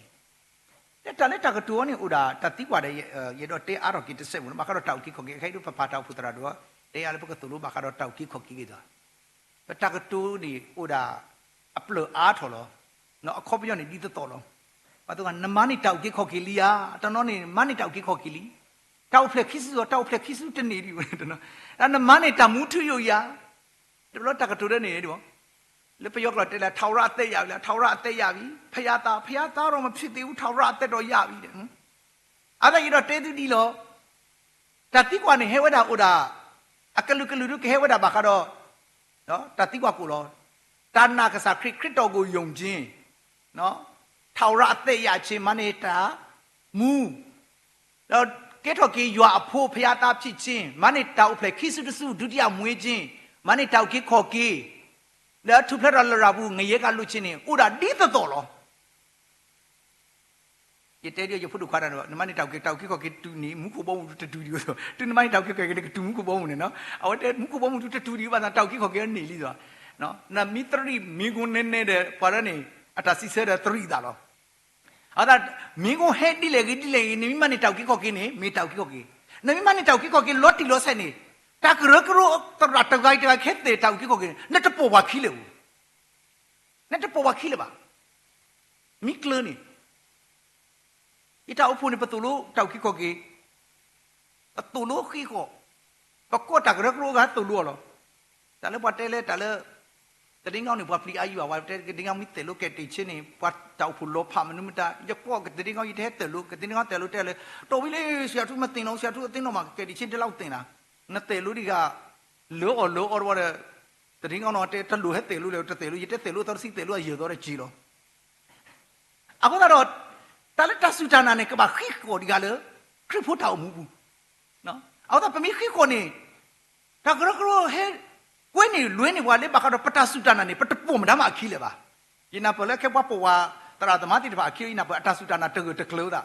ၤ, တၢ်လၢတၢ်ကတိၤအီၤန့ၣ်အိၣ်ဒၣ် တၢ်သံကွၢ်ဒီး ယအဲၣ်ဒိးတဲအါထီၣ်က့ၤတစဲးမ့ၢ် ဘၣ်ဃးဒီးတၢ်အုၣ်က့ၤခီၣ်က့ၤ ခဲအံၤဒ်ပပာ်တၢ်အိၣ်ဖှိၣ်သရၣ်ဒိၣ် တဲယၤလၢပကသိၣ်လိဘၣ်ဃးဒီးတၢ်အုၣ်က့ၤခီၣ်က့ၤဂ့ၤသီ, ပတၢ်ကတိၤန့ၣ်အိၣ်ဒၣ် အပျၢၢ်အါထီၣ်လီၤ. အခီပညီန့ၣ်ဒ်သိးသိးလီၤ. ပှၤသ့ၣ်တဖၣ် နမၤန့ၢ်တၢ်အုၣ်က့ၤခီၣ်က့ၤလံဧါ, တနီၤန့ၣ် မၤန့ၢ်တၢ်အုၣ်က့ၤခီၣ်က့ၤလံ, တၢ်အိၣ်ဖျဲၣ်ခံစုလီၤ, တၢ်အိၣ်ဖျဲၣ်ခံစုတန့ၢ်ဒံး, နမၤန့ၢ်တၢ်မူထူယိာ်ဧါ. တဘျီတၢ်ကတိၤလၢန့ၣ် လၢပယီၤကျိာ်တဲလၢ ထာဝရအသက်ရပြီလၢ ထာဝရအသက်ရပြီ, ဘုရားသား, ဘုရားသားတော့မဖြစ်သေးဘူး, ထာဝရအသက်တော့ရပြီ. အသးယအဲၣ်ဒိးတဲသုဒ်လီၤ. တၢ်သံကွၢ်န့ၣ်ဟဲဝဲဒၣ်အိၣ်ဒၣ် အကလုာ်ကလုာ်ဒုကဟဲဝဲဒၣ်ဘၣ်ဃးဒီး တၢ်သံကွၢ်ကိၣ်လီၤ. တၢ်နာ်ကစၢ်ခရံာ် ခရစ်တော်ကိုယုံခြင်း, ထာဝရအသက်ရခြင်း, မၤန့ၢ်တၢ်မူ ဒီးကဲထီၣ်က့ၤယွၤအဖိ ဘုရားသားဖြစ်ခြင်း, မၤန့ၢ်တၢ်အိၣ်ဖျဲၣ်ခံစုတစု ဒုတိယမွေးခြင်း, မၤန့ၢ်တၢ်အုၣ်က့ၤခီၣ်က့ၤ, ဒီးထူၣ်ဖျဲးထီၣ်လရာ်ပူၤ ငရဲကလွတ်ခြင်းန့ၣ် အိၣ်ဒၣ်ဒ်သိးသိးလီၤ. ယတဲဒ်ယဖိဒိၣ်ခွါတဂၤန့ၣ် နမၤန့ၢ်တၢ်အုၣ်က့ၤ တၢ်အုၣ်က့ၤခီၣ်က့ၤတတုၤန့ၣ် မူခိၣ်ဘီမုၢ်တတုၤဒံး, တုၤနမၤန့ၢ်တၢ်အုၣ်က့ၤခီၣ်က့ၤန့ၣ် ကတုၤမူခိၣ်ဘီမုၢ်န့ၣ်နီၤ. အဝဲတဲမူခိၣ်ဘီမုၢ်တတုၤဒံးဘၣ်သး တၢ်အုၣ်က့ၤခီၣ်က့ၤန့ၢ်လံသီး, နမ့ၢ်သရံးမ့ၢ်ကိၣ်နဲနဲဒီး ပှၤလၢန့ၣ် အတၢ်စံးဆၢဒီးသရံးအသးလီၤ. အသး မ့ၢ်ကိၣ်ဟဲဒ်လဲၣ်ဂ့ၤဒ်လဲၣ်ဂ့ၤ နမ့ၢ်မၤန့ၢ်တၢ်အုၣ်က့ၤခီၣ်က့ၤန့ၣ် မ့ၢ်တၢ်အုၣ်က့ၤခီၣ်က့ၤ, နမ့ၢ်မၤန့ၢ်တၢ်အုၣ်က့ၤခီၣ်က့ၤလီၤတံၢ်လီၤဆဲးန့ၣ် တၢ်ကရၢကရိသရၣ်တဂၤအံၤတဂၤကဟဲသ့ၣ်တၢ်အုၣ်က့ၤခီၣ်က့ၤန့ၣ် နတပိာ်ပှၤခံလၢာ်ဧိၤ, နတပိာ်ပှၤခံလၢာ်ဘၣ်. မ့ၢ်ကျၢၤန့ၣ် ယတၢ်အိၣ်ဖှိၣ်န့ၣ် ပသိၣ်လိတၢ်အုၣ်က့ၤခီၣ်က့ၤ, ပသိၣ်လိဃ့ၢ်ဃီၣ်, ပကိးတၢ်ကရၢကရိအဂၤသိၣ်လိအီၤလီၤ. တၢ်လၢပှၤတဲလၢတၢ်လၢ သတင်းကောင်းန့ၣ် ပှၤပျံၤအါယံၤဘၣ်, ပှၤတဲ သတင်းကောင်း မ့ၢ်သိၣ်လိကယ်တင်ခြင်းန့ၣ် ပှၤတၢ်အိၣ်ဖှိၣ်လီၤဖးမနုၤမတၤ, ယကိး သတင်းကောင်း ယတဟဲသိၣ်လိ သတင်းကောင်း သိၣ်လိတဲလၢ တော်ပြီလေ ဆရာထူးမသင်တော့ ဆရာထူးအသင်းတော်မှာ ကယ်တင်ခြင်းဒီလောက်သင်တာ, နသိၣ်လိဒံးဂၤ လၢအီၣ်လၢအီတဝီဒီး သတင်းကောင်း နီၤ တဲတလိၣ်ဟဲသိၣ်လိလဲၣ် တသိၣ်လိ ယတဲသိၣ်လိသီတဆံ သိၣ်လိအယၢၤသီတက့ၢ်လီၤ. အဃိသတးဒီး တၢ်လၢတၢ်စူၢ်တၢ်နာ်န့ၣ် ကဘၣ်ဃ့ၢ်ဃီၣ်ဒံးဂၤလၢ ခရံာ်ဖိတၢ်အိၣ်မူပူၤ. အဃိသတး ပမ့ၢ်ဃ့ၢ်ဃီၣ်န့ၣ် တၢ်ကရၢကရိဟဲ ကွဲန့ၢ်လွဲန့ၢ်ပှၤလၢဘၣ်ဃးဒီးပတၢ်စူၢ်တၢ်နာ်န့ၣ် ပတပိာ်မတၤမးအခံလၢာ်ဘၣ်. ယနၢ်ပၢၢ်လၢခဲပှၤပိာ်ဝဲ သရၣ်သမါသ့ၣ်တဖၣ်အခံ ယနၢ်ပၢၢ်အတၢ်စူၢ်တၢ်နာ်တဂၢၢ်တကျၢၤသး,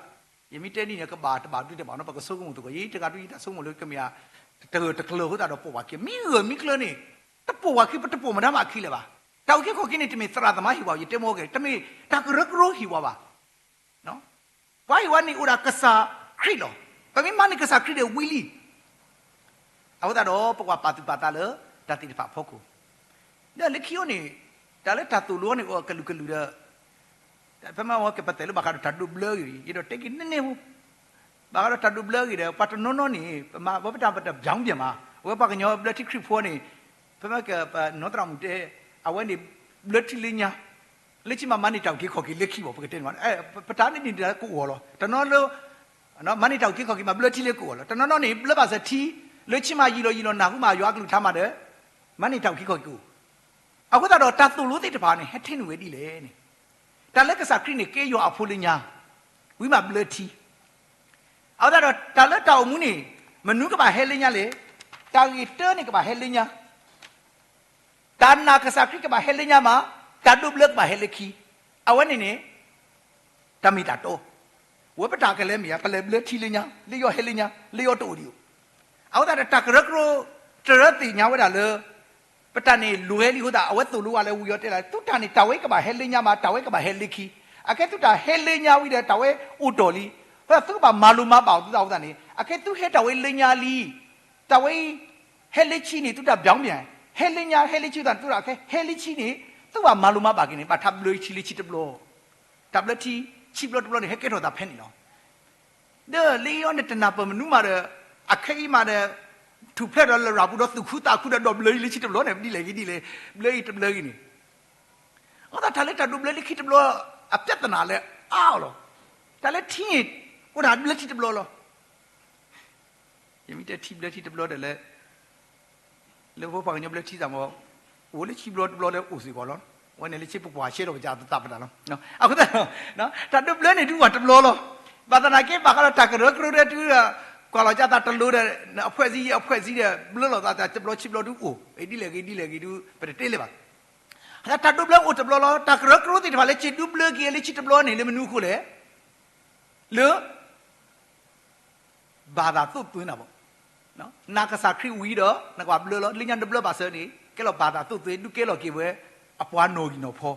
ယမ့ၢ်တဲဒ်န့ၣ် ကဘၣ်တဘၣ်ဒုတဘၣ်နီၤ ပကဆိကမိၣ်သကိး ယတဂၤဒုယတၢ်ဆိကမိၣ်လၢကမ့ၢ် တဂၢၢ်တကျၢၤအဃိသတးဒီးပိာ်ပှၤခံ မ့ၢ်ဂၢၢ်မ့ၢ်ကျၢၤန့ၣ် တပိာ်ပှၤခံ ပတပိာ်မတၤမးအခံလၢာ်ဘၣ်. တၢ်အုၣ်က့ၤခီၣ်က့ၤန့ၣ် တမ့ၢ်သရၣ်သမါဟ့ၣ်ပှၤ ယတဲမ့ၢ်ဂ့ၤ တမ့ၢ်တၢ်ကရၢကရိဟ့ၣ်ပှၤဘၣ်. ပှၤဟ့ၣ်ဝဲန့ၣ်အိၣ်ဒၣ်ကစၢ်ခရံာ်လီၤ. ပမ့ၢ်မၤန့ၢ်ကစၢ်ခရံာ်ဒီးဝံၤလံ. အဃိသတးဒီး ပကွၢ်ပာ်သူၣ်ပာ်သးလၢ တၢ်သ့ၣ်တဖၣ်အဖီခိၣ်, ဒီးလၢခံအိၣ်န့ၣ် တၢ်လၢတၢ်သိၣ်လိန့ၣ် အိၣ်ကလုာ်ကလုာ်ဒီး ဖဲမ့ၢ်ဝဲကပတဲလၢဘၣ်ဃးဒီးတၢ်ဒိးဘျၢဂ့ၤ ယအဲၣ်ဒိးတဲက့ၤနည်းနည်းဖိ, ဘၣ်ဃးဒီးတၢ်ဒိးဘျၢဂ့ၤဒီး ပှၤတနီၤနီၤန့ၣ် ပမၤဝဲပတၢ်ပတၢ်ပျၢ်ပျၢ်မး အဝဲပှၤကညီဘျၢထံခရံာ်ဖိန့ၣ် ဖဲမ့ၢ်ကပနီၢ်သရၣ်မုၣ်တဲ အဝဲန့ၣ် ဘျၢထံလၢညါ လၢခံမးမၤန့ၢ်တၢ်အုၣ်က့ၤခီၣ်က့ၤလၢခံဘၣ် ပကတဲန့ၣ် ပတၢ်န့ၣ်န့ၣ်ကအိၣ်လီၤ. တနီၤလၢ မၤန့ၢ်တၢ်အုၣ်က့ၤခီၣ်က့ၤမးဘျၢထံလၢကအိၣ်လီၤ. တနီၤနီၤန့ၣ် ဘျၢဘၣ်စၢၤထံ လၢခံမးယံာ်လီၤယံာ်လီၤနၢ်ဟူမးယွၤအကလုၢ်ကထါမးဒီး မၤန့ၢ်တၢ်အုၣ်က့ၤခီၣ်က့ၤအိၣ်. အဃိသတးဒီးတၢ်သိၣ်လိသ့ၣ်တဖၣ်န့ၣ် ဟဲထဲနုာ်ဝဲဒ်လဲၣ်န့ၣ် တၢ်လၢကစၢ်ခရံာ်န့ၣ် ကဲယွၤအဖိလၢညါ ဝံၤမးဘျၢထံ အဃိသတးဒီး တၢ်လၢတၢ်အိၣ်မူန့ၣ် မနုၤကဘၣ်ဟဲလၢညါလဲၣ်. တၢ်ဂ့ၢ်တၢန့ၣ်ကဘၣ်ဟဲလၢညါ, တၢ်နာ်ကစၢ်ခရံာ်ကဘၣ်ဟဲလၢညါမး, တၢ်ဒိးဘျၢကဘၣ်ဟဲလၢခံ, အဝဲန့ၣ်န့ၣ် တၢ်မ့ၢ်တၢ်တီ, ဝဲပတၢ်ကလဲၤမ့ၢ်ဧါ, ပလဲၤဘျၢထံလၢညါ, လၢယီၤဟဲလၢညါ, လၢယီၤတအိၣ်ဒံးဧိၤ. အဃိသတးဒီး တၢ်ကရၢကရိ တရၢသ့ၣ်ညါဝဲဒၣ်လၢ ပတၢ်န့ၣ်လိၤဝဲလံအဃိသတး အဝဲသိၣ်လိဝဲလၢဝံၤအီၤတဲလၢ သုတၢ်န့ၣ် တၢ်ဝဲကဘၣ်ဟဲလၢညါမး, တၢ်ဝဲကဘၣ်ဟဲလၢခံ, အခဲသုတၢ်ဟဲလၢညါဝံၤဒီး တၢ်ဝဲအိၣ်တီၢ်လံ, အဃိသတးသုကဘၣ်မၤလိမၤဘၣ်အီၤသုသးအဃိသတးန့ၣ် အခဲသုဟဲတၢ်ဝဲလၢညါလံ, တၢ်ဝဲ ဟဲလၢခံန့ၣ် သုတၢ်ဘျီမ့ၢ်, ဟဲလၢညါ ဟဲလၢခံသးန့ၣ် သုတၢ်ခဲ ဟဲလၢခံန့ၣ် သုဘၣ်မၤလိမၤဘၣ်က့ၤန့ၣ် ဘၣ်တၢ်ဘျၢအံၤထံလၢဆံတဘျီ, တၢ်ဘျၢထံ ဆံဘျီတဘျီန့ၣ် ဟဲကဲထီၣ်သးဖဲန့ၣ်လီၤ. ဒီးလၢယီၤန့ၣ်တနၢ်ပၢၢ်မနုၤမးဒီး အခဲအံၤမးဒီး ထူၣ်ဖျဲးဒီးလရာ်ပူၤဒီးသူၣ်ခုသးခုဒီး ဘျၢအံၤလၢဆံတဘျီန့ၣ် ဒ်လဲၣ်ဂ့ၤဒ်လဲၣ်, ဘျၢအံၤတဘျၢဂ့ၤန့ၣ် အဃိသတးတၢ်လၢတၢ်ဒိးဘျၢလၢခံတဘျီ အပြဿနာလၢအါအီၤလီၤ. တၢ်လၢထံန့ၣ် အိၣ်ဒၣ်ဘျၢထံတဘျီလီၤ. ယမ့ၢ်တဲထံဘျၢထံတဘျီဒီးလၢ လၢပပှၤကညီဘျၢထံသးမီၤ အိၣ်လၢဆံဘျီတဘျီလၢအိၣ်စ့ၢ်ကီးလီၤ. အဝဲန့ၣ်လၢဆံပပှၢ်ရှဲထီၣ်ပကသးပနီၤ. အဃိသတး တၢ်ဒိးဘျၢန့ၣ်ဒုးဝဲတဘျီလီၤ. ဘၣ်သနာ်က့ ဘၣ်ဃးဒီးတၢ်ကရၢကရိဒီးတုၤ ကွၢ်လီၤကၢ်သးတလိၤဒီး အဖွဲ့အစည်း အဖွဲ့အစည်းဒီး ဘျၢလီၤသးတၢ်တဘျီဆံဘျီဒုးအိၣ် ဒ်လဲၣ်ဂ့ၤဒ်လဲၣ်ဂ့ၤဒုး ပတတဲလၢၤဘၣ်. အဃိသတးတၢ်ဒိးဘျၢအိၣ်တဘျီလီၤ. တၢ်ကရၢကရိသ့ၣ်တဖၣ်လၢစံးဒုးဘျၢက့ၤလၢဆံတဘျီန့ၣ် လၢမနုၤအဃိလဲၣ်. လၢ ဘၣ်သးသိၣ်သွဲနၤဘၣ်. နာ်ကစၢ်ခရံာ်ဝံၤဒီး နကဘၣ်ဘျၢလီၤ. လၢညါနတဘျၢဘၣ်စၢၤန့ၣ် ကဲလီၤဘၣ်သးသိၣ်သွဲ ဒုးကဲလီၤက့ၤဝဲ အပှၤနီၣ်ဂံၢ်နီၣ်ဖီ.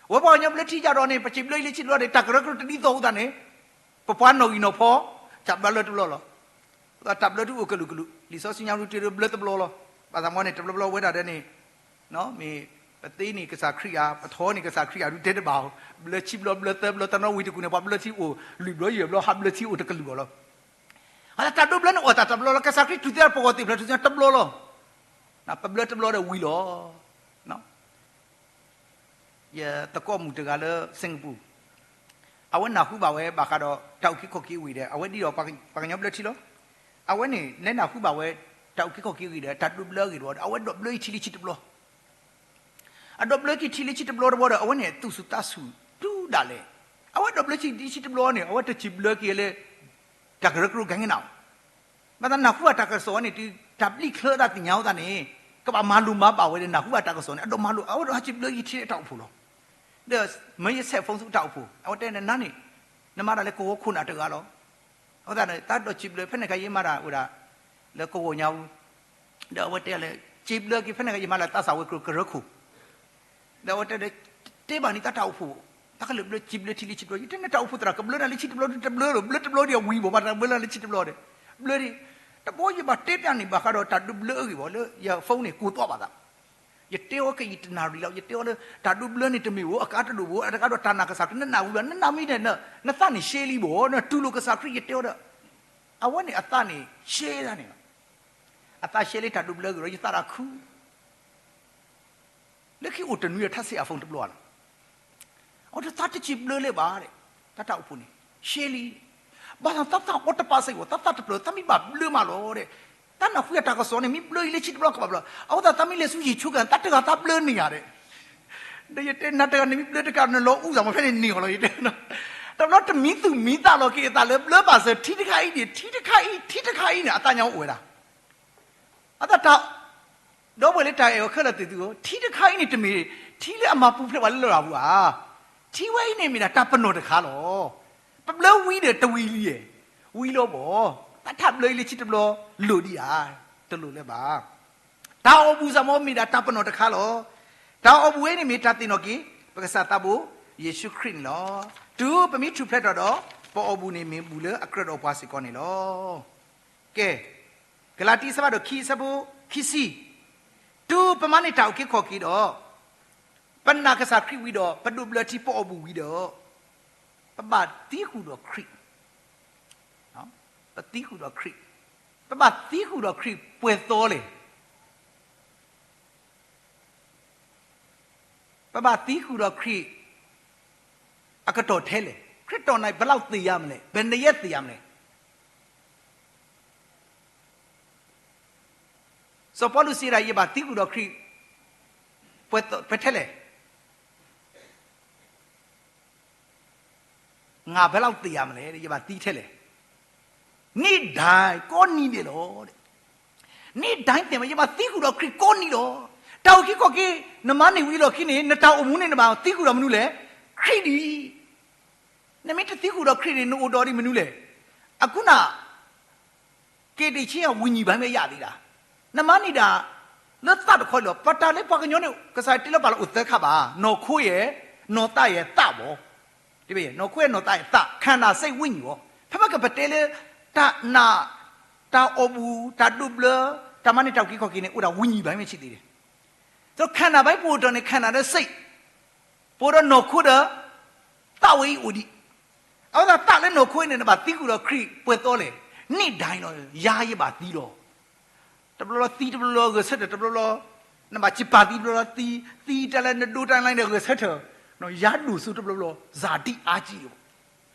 အဝဲပှၤကညီဘျၢထံယၤဒီးန့ၣ် ပစံးဘျၢအံၤလၢဆံတဘျီန့ၣ် တၢ်ကရၢကရိတဒ်သိးအဃိသတးန့ၣ် ပပှၤနီၣ်ဂံၢ်နီၣ်ဖီ တၢ်ဘျၢလၢတဘျီလီၤ. အဃိသတးတၢ်ဘျၢဒုးအိၣ်ကလုာ်ကလုာ် လံာ်စီဆှံညါဒုးတဲဒုးဘျၢတဘျီလီၤ. ဘၣ်သးမီၤန့ၣ် တဘျီဘျီဝဲဒၣ်ဒဲးန့ၣ် မ့ၢ်ပသ့န့ၢ်ကစၢ်ခရံာ်ဧါ ပထီန့ၢ်ကစၢ်ခရံာ်ဧါဒုးတဲတဘၣ်အီၤ, ဘျၢဆံဘျီဘျၢသၢဘျီ တနီၤဝံၤတကူၣ်န့ၣ် ပှၤဘျၢထံအိၣ်လွံၢ်ဘျီယဲၢ်ဘျီ ဟးဘျၢထံအိၣ်တကလုာ်အီၤလီၤ. အဃိသတးတၢ်ဒိးဘျၢန့ၣ်အိၣ်တၢ်တဘျီလီၤ. ကစၢ်ခရံာ်ထူၣ်သ့ပဂီၢ်သ့ၣ်ဖျၢၣ်ထူၣ်သ့တဘျီလီၤ. ပဘျၢတဘျီဒီးဝံၤလီၤ. ယသကိးမုၣ်တဂၤလၢ Singapore အဝဲနၢ်ဟူဘၣ်ဝဲဘၣ်ဃးဒီးတၢ်အုၣ်က့ၤခီၣ်က့ၤအဂ့ၢ်ဒီး အဝဲဒ်ဒီးပှၤကညီဘျၢထံလီၤ. အဝဲန့ၣ် လဲၤနၢ်ဟူဘၣ်ဝဲ တၢ်အုၣ်က့ၤခီၣ်က့ၤအဂ့ၢ်ဒီး တၢ်ဒိးဘျၢအဂ့ၢ်တဘျီဒီး အဝဲဒိးဘျၢအံၤထံလံဆံတဘျီ အဒိးဘျၢက့ၤထံလံဆံတဘျီတဘျီဒီး အဝဲန့ၣ်သူၣ်စူၤသးစူၤတုၤဒၣ်လဲာ်. အဝဲဒိးဘျၢထံလံဆံတဘျီန့ၣ် အဝဲတစံးဘျၢက့ၤလၢ တၢ်ကရၢကရိကဲန့ၣ်နၤ ဘၣ်သးနၢ်ဟူဘၣ်တၢ်ကစီၣ်ဝဲန့ၣ် တုၤတၢ်ဘျံးချၢသးသ့ၣ်ညါအဃိသတးန့ၣ် ကဘၣ်မၤလိမၤဘၣ်ဝဲဒီးနၢ်ဟူဘၣ်တၢ်ကစီၣ်န့ၣ် အဒိးမၤလိ အဝဲဒိးဟးစံးဘျၢက့ၤထံလၢတၢ်အိၣ်ဖှိၣ်လီၤ. ဒီးမ့ၢ်ယဆဲးဖိသူတၢ်အိၣ်ဖှိၣ် အဝဲတဲန့ၣ်နၤန့ၣ် နမၤတၢ်လၢကဝီၤခိၣ်နၢ်တဂၤလီၤ. အဃိသတးန့ၣ် တၢ်ဒိးစံးဘျၢဖဲန့ၣ်ခါယမၤတၢ်ဝဲဒၣ် လၢကဝီၤညါအူ ဒီးအဝဲတဲလၢ စံးဘျၢက့ၤဖဲန့ၣ်ခါယမၤလၢသးစၢ်ဝဲၤကျိၤကရၢခိၣ် ဒီးအဝဲတဲဒီး တဲဘၣ်န့ၣ်တၢ်တၢ်အိၣ်ဖှိၣ် တၢ်ကလုာ်ဘျၢစံးဘျၢထံလံဆံတဘျီ ယတဲန့ၣ်တၢ်အိၣ်ဖှိၣ်သရၣ်ကဘျၢနၤလၢဆံတဘျီဒုးတဘျၢလီၤ ဘျၢတဘျီဒံးအဝံၤဘၣ် ဘၣ်တၢ်ဘျၢနၤလၢဆံတဘျီဒီး ဘျၢဒံး တဘျီယဘၣ်တဲပျးန့ၣ် ဘၣ်ဃးဒီးတၢ်ဒိးဘျၢအဂ့ၢ်ဘၣ်လၢ ယ phone န့ၣ် ကိးသီၣ်ဘၣ်သး ယတဲအီၤကယံာ်တနၣ်ရံၣ်လီၤ ယတဲအီၤလၢတၢ်ဒိးဘျၢန့ၣ်တမ့ၢ်အိၣ်အကါတဒိၣ်ဘၣ် အတကါဒီးတၢ်နာ်ကစၢ်ခရံာ် နနာ်ဝံၤဘၣ် နနာ်မ့ၢ်န့ၣ် နသးန့ၣ်ရှဲလံဘၣ် နတူၢ်လိာ်ကစၢ်ခရံာ် ယတဲအီၤဒီး အဝဲန့ၣ်အသးန့ၣ်ရှဲဒၣ်န့ၣ်လီၤ. အသးရှဲလံတၢ်ဒိးဘျၢဂ့ၢ်ဒီး ယသးတၢ်ခု လၢခံအိၣ်တနွံဒီးထါစ့အ phone တဘျီလီၤ. အဝဲတဲသးတစံးဘျၢလၢၤဘၣ် တၢ်တၢ်အိၣ်ဖှိၣ်န့ၣ် ရှဲလံ ဘၣ်သးသးသးအိၣ်တပာ်စ့ၢ်ကီး သးသးတဖျၢၣ် သးမ့ၢ်ဘၣ်ဘျၢမးလီၤဒီး တၢ်နၢ်ဟူယတၢ်ကစီၣ်န့ၣ် မ့ၢ်ဘျၢအံၤလၢဆံတဘျီကဘၣ်ဘျီ အဃိသတးသးမ့ၢ်လဲၤဆူယံၤဆူကၤ သးတဂၤသးဘျၢန့ၢ်ဧါဒီး ဒီးယတဲနၤတဂၤန့ၣ်မ့ၢ်ဘျၢတကးနလီၤအူသးမးဖဲန့ၣ်န့ၢ်အီၤလီၤ ယတဲ တဘျီတမံသူၣ်မံသးလီၤက့ၤအသးလၢဘျၢဘၣ်စၢၤထံတခါအံၤန့ၣ် ထံတခါအံၤ ထံတခါအံၤန့ၣ် အသးညါအိၣ်ဝဲဒၣ် အသးတၢ် ဒီပုၢ်ဝဲၢ်လၢတၢ်အဲၣ်အီၤခဲလၢာ်သ့ၣ်သုဧၢ, ထံတခါအံၤန့ၣ်တမ့ၢ် ထံလၢအမၤပူၤဖျဲးပှၤလၢလရာ်ပူၤဧါ. ထံဝဲအံၤန့ၣ်မ့ၢ်ဒၣ်တၢ်ပနီၣ်တခါလီၤ. ပဘျၢဝံၤဒီးတဝံၤလံဧါ. ဝံၤလီၤဘၣ်. တၢ်ထးဘျၢအံၤလၢဆံတဘျီလိၣ်ဒံးဧါ. တလိၣ်လၢၤဘၣ်. တၢ်အီၣ်ဘူၣ်စ့ၢ်ကီးမ့ၢ်ဒၣ်တၢ်ပနီၣ်တခါလီၤ. တၢ်အီၣ်ဘူၣ်ဝဲအံၤန့ၣ်မ့ၢ်တၢ်သ့ၣ်နီၣ်က့ၤ ပကစၢ်သးဘိ ယ့ၣ်ၡူးခရံာ်န့ၣ်လီၤ. တုၤပမ့ၢ်ထူၣ်ဖျဲးထီၣ်ဒီး ပအီၣ်ဘူၣ်န့ၣ်မ့ၢ်ဘူၣ်လၢအကြၢးဒီးပှၤစ့ၢ်ကီးန့ၣ်လီၤ. ကဲ, ကလၤတံ အဆၢဖးဒိၣ်ခံ အဆၢဖိခံဆံ, တုၤပမၤန့ၢ်တၢ်အုၣ်က့ၤခီၣ်က့ၤဒီး ပနာ်ကစၢ်ခရံာ်ဝံၤဒီး ပဒိးဘျၢထံ ပအီၣ်ဘူၣ်ဝံၤဒီး ပဘၣ်သံဃုာ်ဒီးခရံာ်, ပသံဃုာ်ဒီးခရံာ်, ပဘၣ်သံဃုာ်ဒီးခရံာ်ပှဲၤသီလဲၣ်. ပဘၣ်သံဃုာ်ဒီးခရံာ် အကတီၢ်ထဲလဲၣ်. ခရံာ်တီၢ်နၤ ဘယ်လောက်သေရမလဲၣ်, ဘယ်နှစ်ရက်သေရမလဲၣ်. စီၤပီလူးစံးဒၣ် ယဘၣ်သံဃုာ်ဒီးခရံာ် ပှဲၤထဲလဲၣ်. ငါဘယ်လောက်သေရမလဲၣ်, ယဘၣ်သံထဲလဲၣ်. န့ၢ်ဒၣ်ကိးနံၤဒဲးလီၤ. န့ၢ်ဒၣ်တဲမး ယဘၣ်သံဃုာ်ဒီးခရံာ်ကိးနံၤလီၤ. တၢ်အုၣ်က့ၤခီၣ်က့ၤ နမၤန့ၢ်ဝံၤအလီၢ်ခံန့ၣ် နတၢ်အိၣ်မူန့ၣ် နဘၣ်သံဃုာ်ဒီးမနုၤလဲၣ်. ခရံာ်ဒံး. နမ့ၢ်တသံဃုာ်ဒီးခရံာ်န့ၣ် နအိၣ်ဒီးဒ်မနုၤလဲၣ်. အဃိန့ၣ် ကယ်တင်ခြင်းအဝိညာဉ်ပိုင်းပဲရသေးတာ. နမၤန့ၢ်ဒၣ် လၢသးတခီလီၤ. ပတၢ်လၢပှၤကညီန့ၣ် ကစၢ်ယွၤတဲလၢပာ်လီၤအိၣ်သၢခါဘၣ်, နီၢ်ခိယဲၢ်, နီၢ်သးယဲၢ်, သးဘီ. နီၢ်ခိယဲၢ်, နီၢ်သးယဲၢ်, သး, ခန္ဓာစိတ်ဝိညာဉ်ဘီ. ဖဲမ့ၢ်ကပတဲလၢ တၢ်နာ်, တၢ်အိၣ်မူ, တၢ်ဒိးဘျၢ, တၢ်မၤန့ၢ်တၢ်အုၣ်က့ၤခီၣ်က့ၤန့ၣ် အိၣ်ဒၣ်ဝိညာဉ်ပိုင်းပဲရှိသေးတယ်. ဆို ခန္ဓာပိုင်းပအိၣ်ဒီးန့ၣ် ခန္ဓာဒီးစိတ်, ပအိၣ်ဒီးနီၢ်ခိဒီး သးဝဲအံၤအိၣ်ဒံး. အဝဲသတးသးလၢနီၢ်ခိအံၤန့ၣ် နဘၣ်သံဃုာ်ဒီးခရံာ်ပှဲၤသီလဲၣ်. န့ၢ်ဒၣ်လီၤ, ယၤယဘၣ်သံလီၤ. တဘျီဘျီသံ, တဘျီဘျီဂဲၤဆၢထၢၣ်, တဘျီဘျီ နဘၣ်စံးပာ်သံ, တဘျီဘျီသံ, သံတၢ်လၢနဒိတၢ်လၢန့ၣ်ဂဲၤဆၢထၢၣ်, ယၤဒိၣ်စိတဘျီဘျီ ဇာတိအားကြီးလီၤ.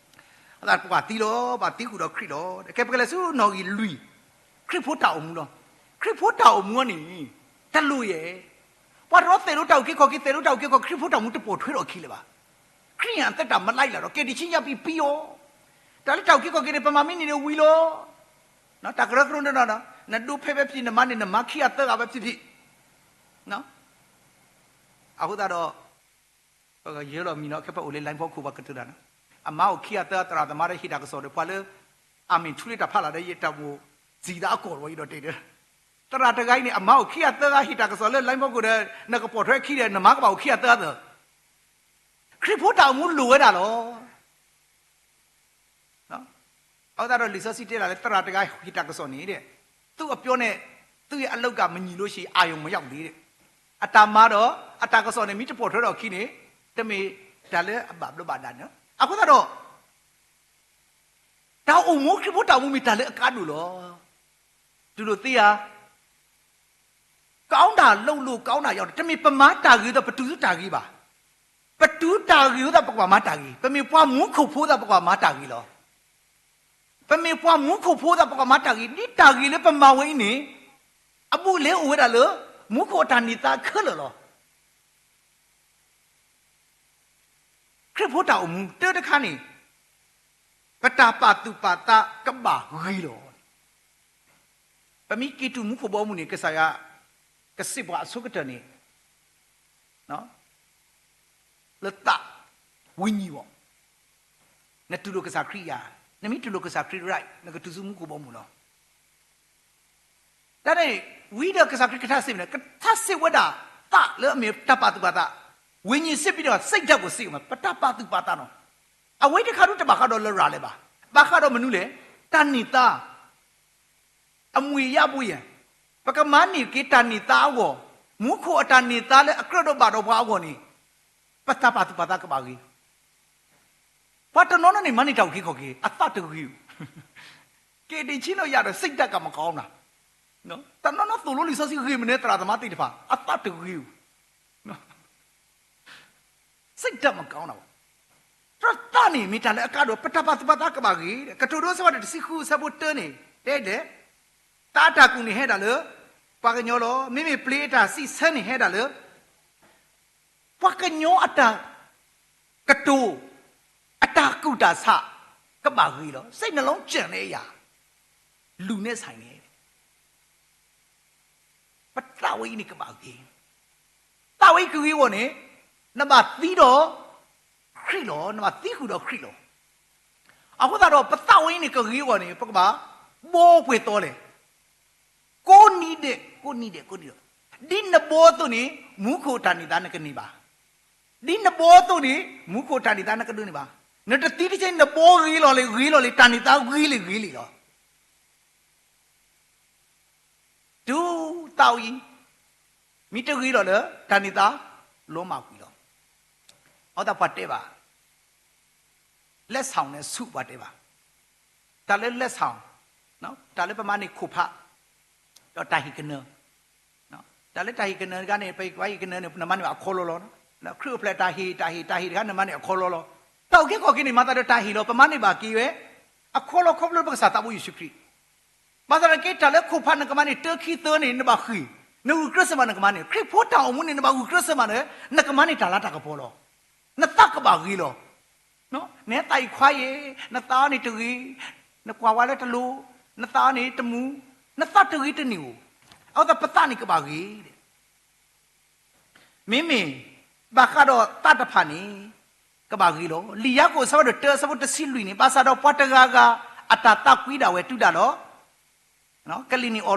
အသးပှၤသံလီၤ, ဘၣ်သံဃုာ်ဒီးခရံာ်လီၤ. ကဲပကလဲၤဆူနီၣ်ဂံၢ်လွံၢ်, ခရံာ်ဖိတၢ်အိၣ်မူလီၤ. ခရံာ်ဖိတၢ်အိၣ်မူန့ၣ် တလိၣ်ယဲၢ်. ပှၤတရီသဲးလိတၢ်အုၣ်က့ၤခီၣ်က့ၤ, သဲးလိတၢ်အုၣ်က့ၤခီၣ်က့ၤ, ခရံာ်ဖိတၢ်အိၣ်မူတပိာ်ထွဲထီၣ်အခံလၢၤဘၣ်. ခရံာ်အသက်တာမလိုက်လာတော့ ကယ်တင်ခြင်းရပြီပြီလီၤ. တၢ်လၢတၢ်အုၣ်က့ၤခီၣ်က့ၤန့ၣ် ပမၤမ့ၢ်န့ၢ်ဒီးဝံၤလီၤ. တၢ်ကရၢကရိန့ၣ်ဒီး နဒိဖဲပဲဖြစ်ဖြစ်, နမၤန့ၢ်နမါခံဂၤသၢဂၤပဲဖြစ်ဖြစ်, အဃိသတးဒီး ပကယၢလီၤမံၤနီၤ, ခဲပအိၣ်လၢ line ဖီခိၣ် ပှၤကတၢၢ်တၢ်န့ၣ်, အမါအိၣ်ခံဂၤသၢဂၤ သရၣ်သမါဒီးဟ့ၣ်တၢ်ကစီၣ်ဒီး ပှၤလၢ အမ့ၢ်ထူလၢတၢ်ဖးလၢ်ဒီး ယတၢ်မိၣ်စံးသးအကီၢ်လီၤ ယဒီးတဲဒီး, သရၣ်တဂၤအံၤန့ၣ် အမါအိၣ်ခံဂၤသၢဂၤ ဟ့ၣ်တၢ်ကစီၣ်လၢ line ဖီခိၣ်ဒီး နကပိာ်ထွဲခံဒီး နမါကဘၣ်အိၣ်ခံဂၤသၢဂၤသၢ. ခရံာ်ဖိတၢ်အိၣ်မူလိၣ်ဝဲဒၣ်လီၤ. အဝဲသတးဒီးလံာ်စီဆှံတဲဒၣ်လၢ သရၣ်တဂၤဟ့ၣ်တၢ်ကစီၣ်န့ၣ်, သူ့အပြောနဲ့ သူ့ရဲ့အလုပ်က မညီလို့ရှိရင် အာရုံမရောက်သေးတဲ့, အတၢ်မၤဒီး အတၢ်ကစီၣ်န့ၣ် မ့ၢ်တပိာ်ထွဲထီၣ်အခံန့ၣ် တမ့ၢ်တၢ်လၢအဘၣ်ဘျိးဘၣ်ဒါန့ၣ်လီၤ. အဃိသတးဒီး တၢ်အိၣ်မူ ခရံာ်ဖိတၢ်အိၣ်မူမ့ၢ်တၢ်လၢအကါဒိၣ်လီၤ. တူၢ်လိာ်သ့ဧါ. ကောင်းတာလုပ်လို့ ကောင်းတာရောက်တယ်. တမ့ၢ်ပမၤတၢ်ဂ့ၤဒီး ပတုၤဆူတၢ်ဂ့ၤဘၣ်. ပတုၤတၢ်ဂ့ၤအဃိသတး ပကဘၣ်မၤတၢ်ဂ့ၤ, ပမ့ၢ်ပှၤမူခိၣ်ဖိသတး ပကဘၣ်မၤတၢ်ဂ့ၤလီၤ. ပမ့ၢ်ပှၤမူခိၣ်ဖိသတး ပကဘၣ်မၤတၢ်ဂ့ၤ, ဒ်တၢ်ဂ့ၤလၢပမၤဝဲအံၤန့ၣ် အဘူးအလဲအိၣ်ဝဲဒၣ်လၢ မူခိၣ်အတၢ်န့ၢ်သါခဲလၢာ်လီၤ. ခရံာ်ဖိတၢ်အိၣ်မူတၢ်တခါန့ၣ် ပတၢ်ပာ်သူၣ်ပာ်သးကဘၣ်ဂ့ၤလီၤ. ပမ့ၢ်က့ၤတုၤမူခိၣ်ဘီမုၢ်န့ၣ် ကစၢ်ယွၤကစံးပှၤအဆိကတၢၢ်န့ၣ် လၢသး, ဝိညာဉ်ဘီ, နတူၢ်လိာ်ကစၢ်ခရံာ်ဧါ. နမ့ၢ်တူၢ်လိာ်ကစၢ်ခရံာ် right, နကတုၤဆူမူခိၣ်ဘီမုၢ်လီၤ. တၢ်န့ၣ် ဝံၤဒီးကစၢ်ခရံာ်ကထါစ့ၢ်မ့ၢ်, ကထါစ့ၢ်ဝဲဒၣ်သးလၢအမ့ၢ်တၢ်ပာ်သူၣ်ပာ်သး, ဝိညာဉ်စစ်ပြီးတော့ စိတ်ဓာတ်ကိုစစ် မး, ပတၢ်ပာ်သူၣ်ပာ်သးနီၤ. အဝဲတခါဒုတဘၣ်ဃးဒီးလရာ်လၢၤဘၣ်. ဘၣ်ဃးဒီးမနုၤလဲၣ်, တၢ်န့ၢ်သါ အမွေရဖို့ရန်, ပကမၤန့ၢ်က့ၤတၢ်န့ၢ်သါအဂီၢ်, မူခိၣ်အတၢ်န့ၢ်သါလၢအကြၢးဒီးဘၣ်ဒီးပှၤအဂီၢ်န့ၣ်, ပတၢ်ပာ်သူၣ်ပာ်သးကဘၣ်ဂ့ၤ. ပှၤတနီၤနီၤန့ၣ် မၤန့ၢ်တၢ်အုၣ်က့ၤခီၣ်က့ၤ အသးတဂ့ၤဧိၤ, ကယ်တင်ခြင်းတော့ရတယ်, စိတ်ဓာတ်ကမကောင်းတာ. တနီၤနီၤသိၣ်လိလံာ်စီဆှံဂ့ၤမနုၤ သရၣ်သမါသ့ၣ်တဖၣ် အသးတဂ့ၤဧိၤ စိတ်ဓာတ်မကောင်းတာဘၣ်. ဒီးသးန့ၣ် မ့ၢ်တၢ်လၢအကါဒိၣ်, ပတၢ်ပာ်သူၣ်ပာ်သးကဘၣ်ဂ့ၤ. ကတိၤဒိ အဆၢဒိၣ်တဆံဃု အဆၢဖိတၢန့ၣ် တဲဒ်လဲၣ်, သးအတၢ်ကူၣ်န့ၣ်ဟဲဒၣ်လၢ ပှၤကညီလီၤ. မ့မ့ၢ်ပျ့ၤအတၢ်စံးဆၢန့ၣ်ဟဲဒၣ်လၢ ပှၤကညီအတၢ်ကတိၤ, အတၢ်ကူၣ်တၢ်ဆး ကဘၣ်ဂ့ၤလီၤ. စိတ်နှလုံးကြံတဲ့ အရာ လူနဲ့ဆိုင်တယ်. ပသးဝဲအံၤန့ၣ်ကဘၣ်ဂ့ၤ. သးဝဲအံၤကဂ့ၤအဂီၢ်န့ၣ် နဘၣ်သံဒီးခရံာ်လီၤ, နဘၣ်သံဃုာ်ဒီးခရံာ်လီၤ. အဃိသတးဒီး ပသးဝဲအံၤန့ၣ်ကဂ့ၤအဂီၢ်န့ၣ် ပကဘၣ်ဘီပှဲၤသီလဲၣ်. ကိးနံၤဒဲး, ကိးနံၤဒဲး, ကိးနံၤဒဲး, ဒ်နဘီအသိးန့ၣ် မူခိၣ်အတၢ်န့ၢ်သါနကန့ၢ်ဘၣ်. ဒ်နဘီအသိးန့ၣ် မူခိၣ်အတၢ်န့ၢ်သါနကဒိးန့ၢ်ဘၣ်. နတသံတဆဲ နဘီဂ့ၤလီၤလံ, ဂ့ၤလီၤလံ, တၢ်န့ၢ်သါဂ့ၤလံ, ဂ့ၤလံလီၤ. တုၤသးဝဲအံၤ မ့ၢ်တဂ့ၤလီၤဒီး တၢ်န့ၢ်သါ လီၤမၢ်ကွံာ်လီၤ. အဃိသတးပှၤတဲဘၣ် လက်ဆောင်နဲ့ဆု ပှၤတဲဘၣ်. တၢ်လၢ လက်ဆောင်, တၢ်လၢပမၤန့ၢ်ခိၣ်ဖး ဒီးတၢ်ဟ့ၣ်ကနၢၤ, တၢ်လၢတၢ်ဟ့ၣ်ကနၢၤတခါန့ၣ် ပဟ့ၣ်ကနၢၤန့ၣ် နမၤန့ၢ်ဘၣ်အခီလီၤလီၤ. ခရံာ်အိၣ်ဖျဲၣ်တၢ်ဟ့ၣ်, တၢ်ဟ့ၣ်, တၢ်ဟ့ၣ်တခါ နမၤန့ၢ်အခီလီၤလီၤ. တၢ်အုၣ်က့ၤခီၣ်က့ၤန့ၣ် မၤသးဒီးတၢ်ဟ့ၣ်လီၤ, ပမၤန့ၢ်ဘၣ်က့ၤဝဲ အခီလီၤခီဖျိလၢပကစၢ်သးဘိယ့ၣ်ၡူးခရံာ်. ဘၣ်ဆၣ်သနာ်က့ တၢ်လၢခိၣ်ဖးနကမၤန့ၢ်တၢခံသၢန့ၣ် နဘၣ်ဃ့ၢ်, နဂုာ်ကျဲးစၢးဘၣ်နကမၤန့ၢ်. ခရံာ်ဖိတၢ်အိၣ်မူန့ၣ် နဘၣ်ဂုာ်ကျဲးစၢးဘၣ်န့ၣ် နကမၤန့ၢ်တၢ်လၤတၢ်ကပီၤလီၤ. နသးကဘၣ်ဂ့ၤလီၤ. နသးအံၤခွါယဲ, နသးအံၤန့ၣ်တဂ့ၤ, နကွၢ်ဝဲလၢတလိၤ နသးအီၤန့ၣ်တမူ, နသးတဂ့ၤတန့ၢ်ဧိၤ, အဃိသတးပသးန့ၣ်ကဘၣ်ဂ့ၤ. မ့မ့ၢ်ဘၣ်ဃးဒီးသးတဖၣ်န့ၣ် ကဘၣ်ဂ့ၤလီၤ. လံာ်ယၤကိာ်အဆၢဒိၣ်တၢ အဆၢဖိတဆံလွံၢ်န့ၣ် ဘၣ်ဆၣ်ဒီးပှၤတဂၤဂၤအတၢ်သးကွံဒၣ်ဝဲတုၤဒၣ်ဒီး ကလံၤနံၤအီလီၤ.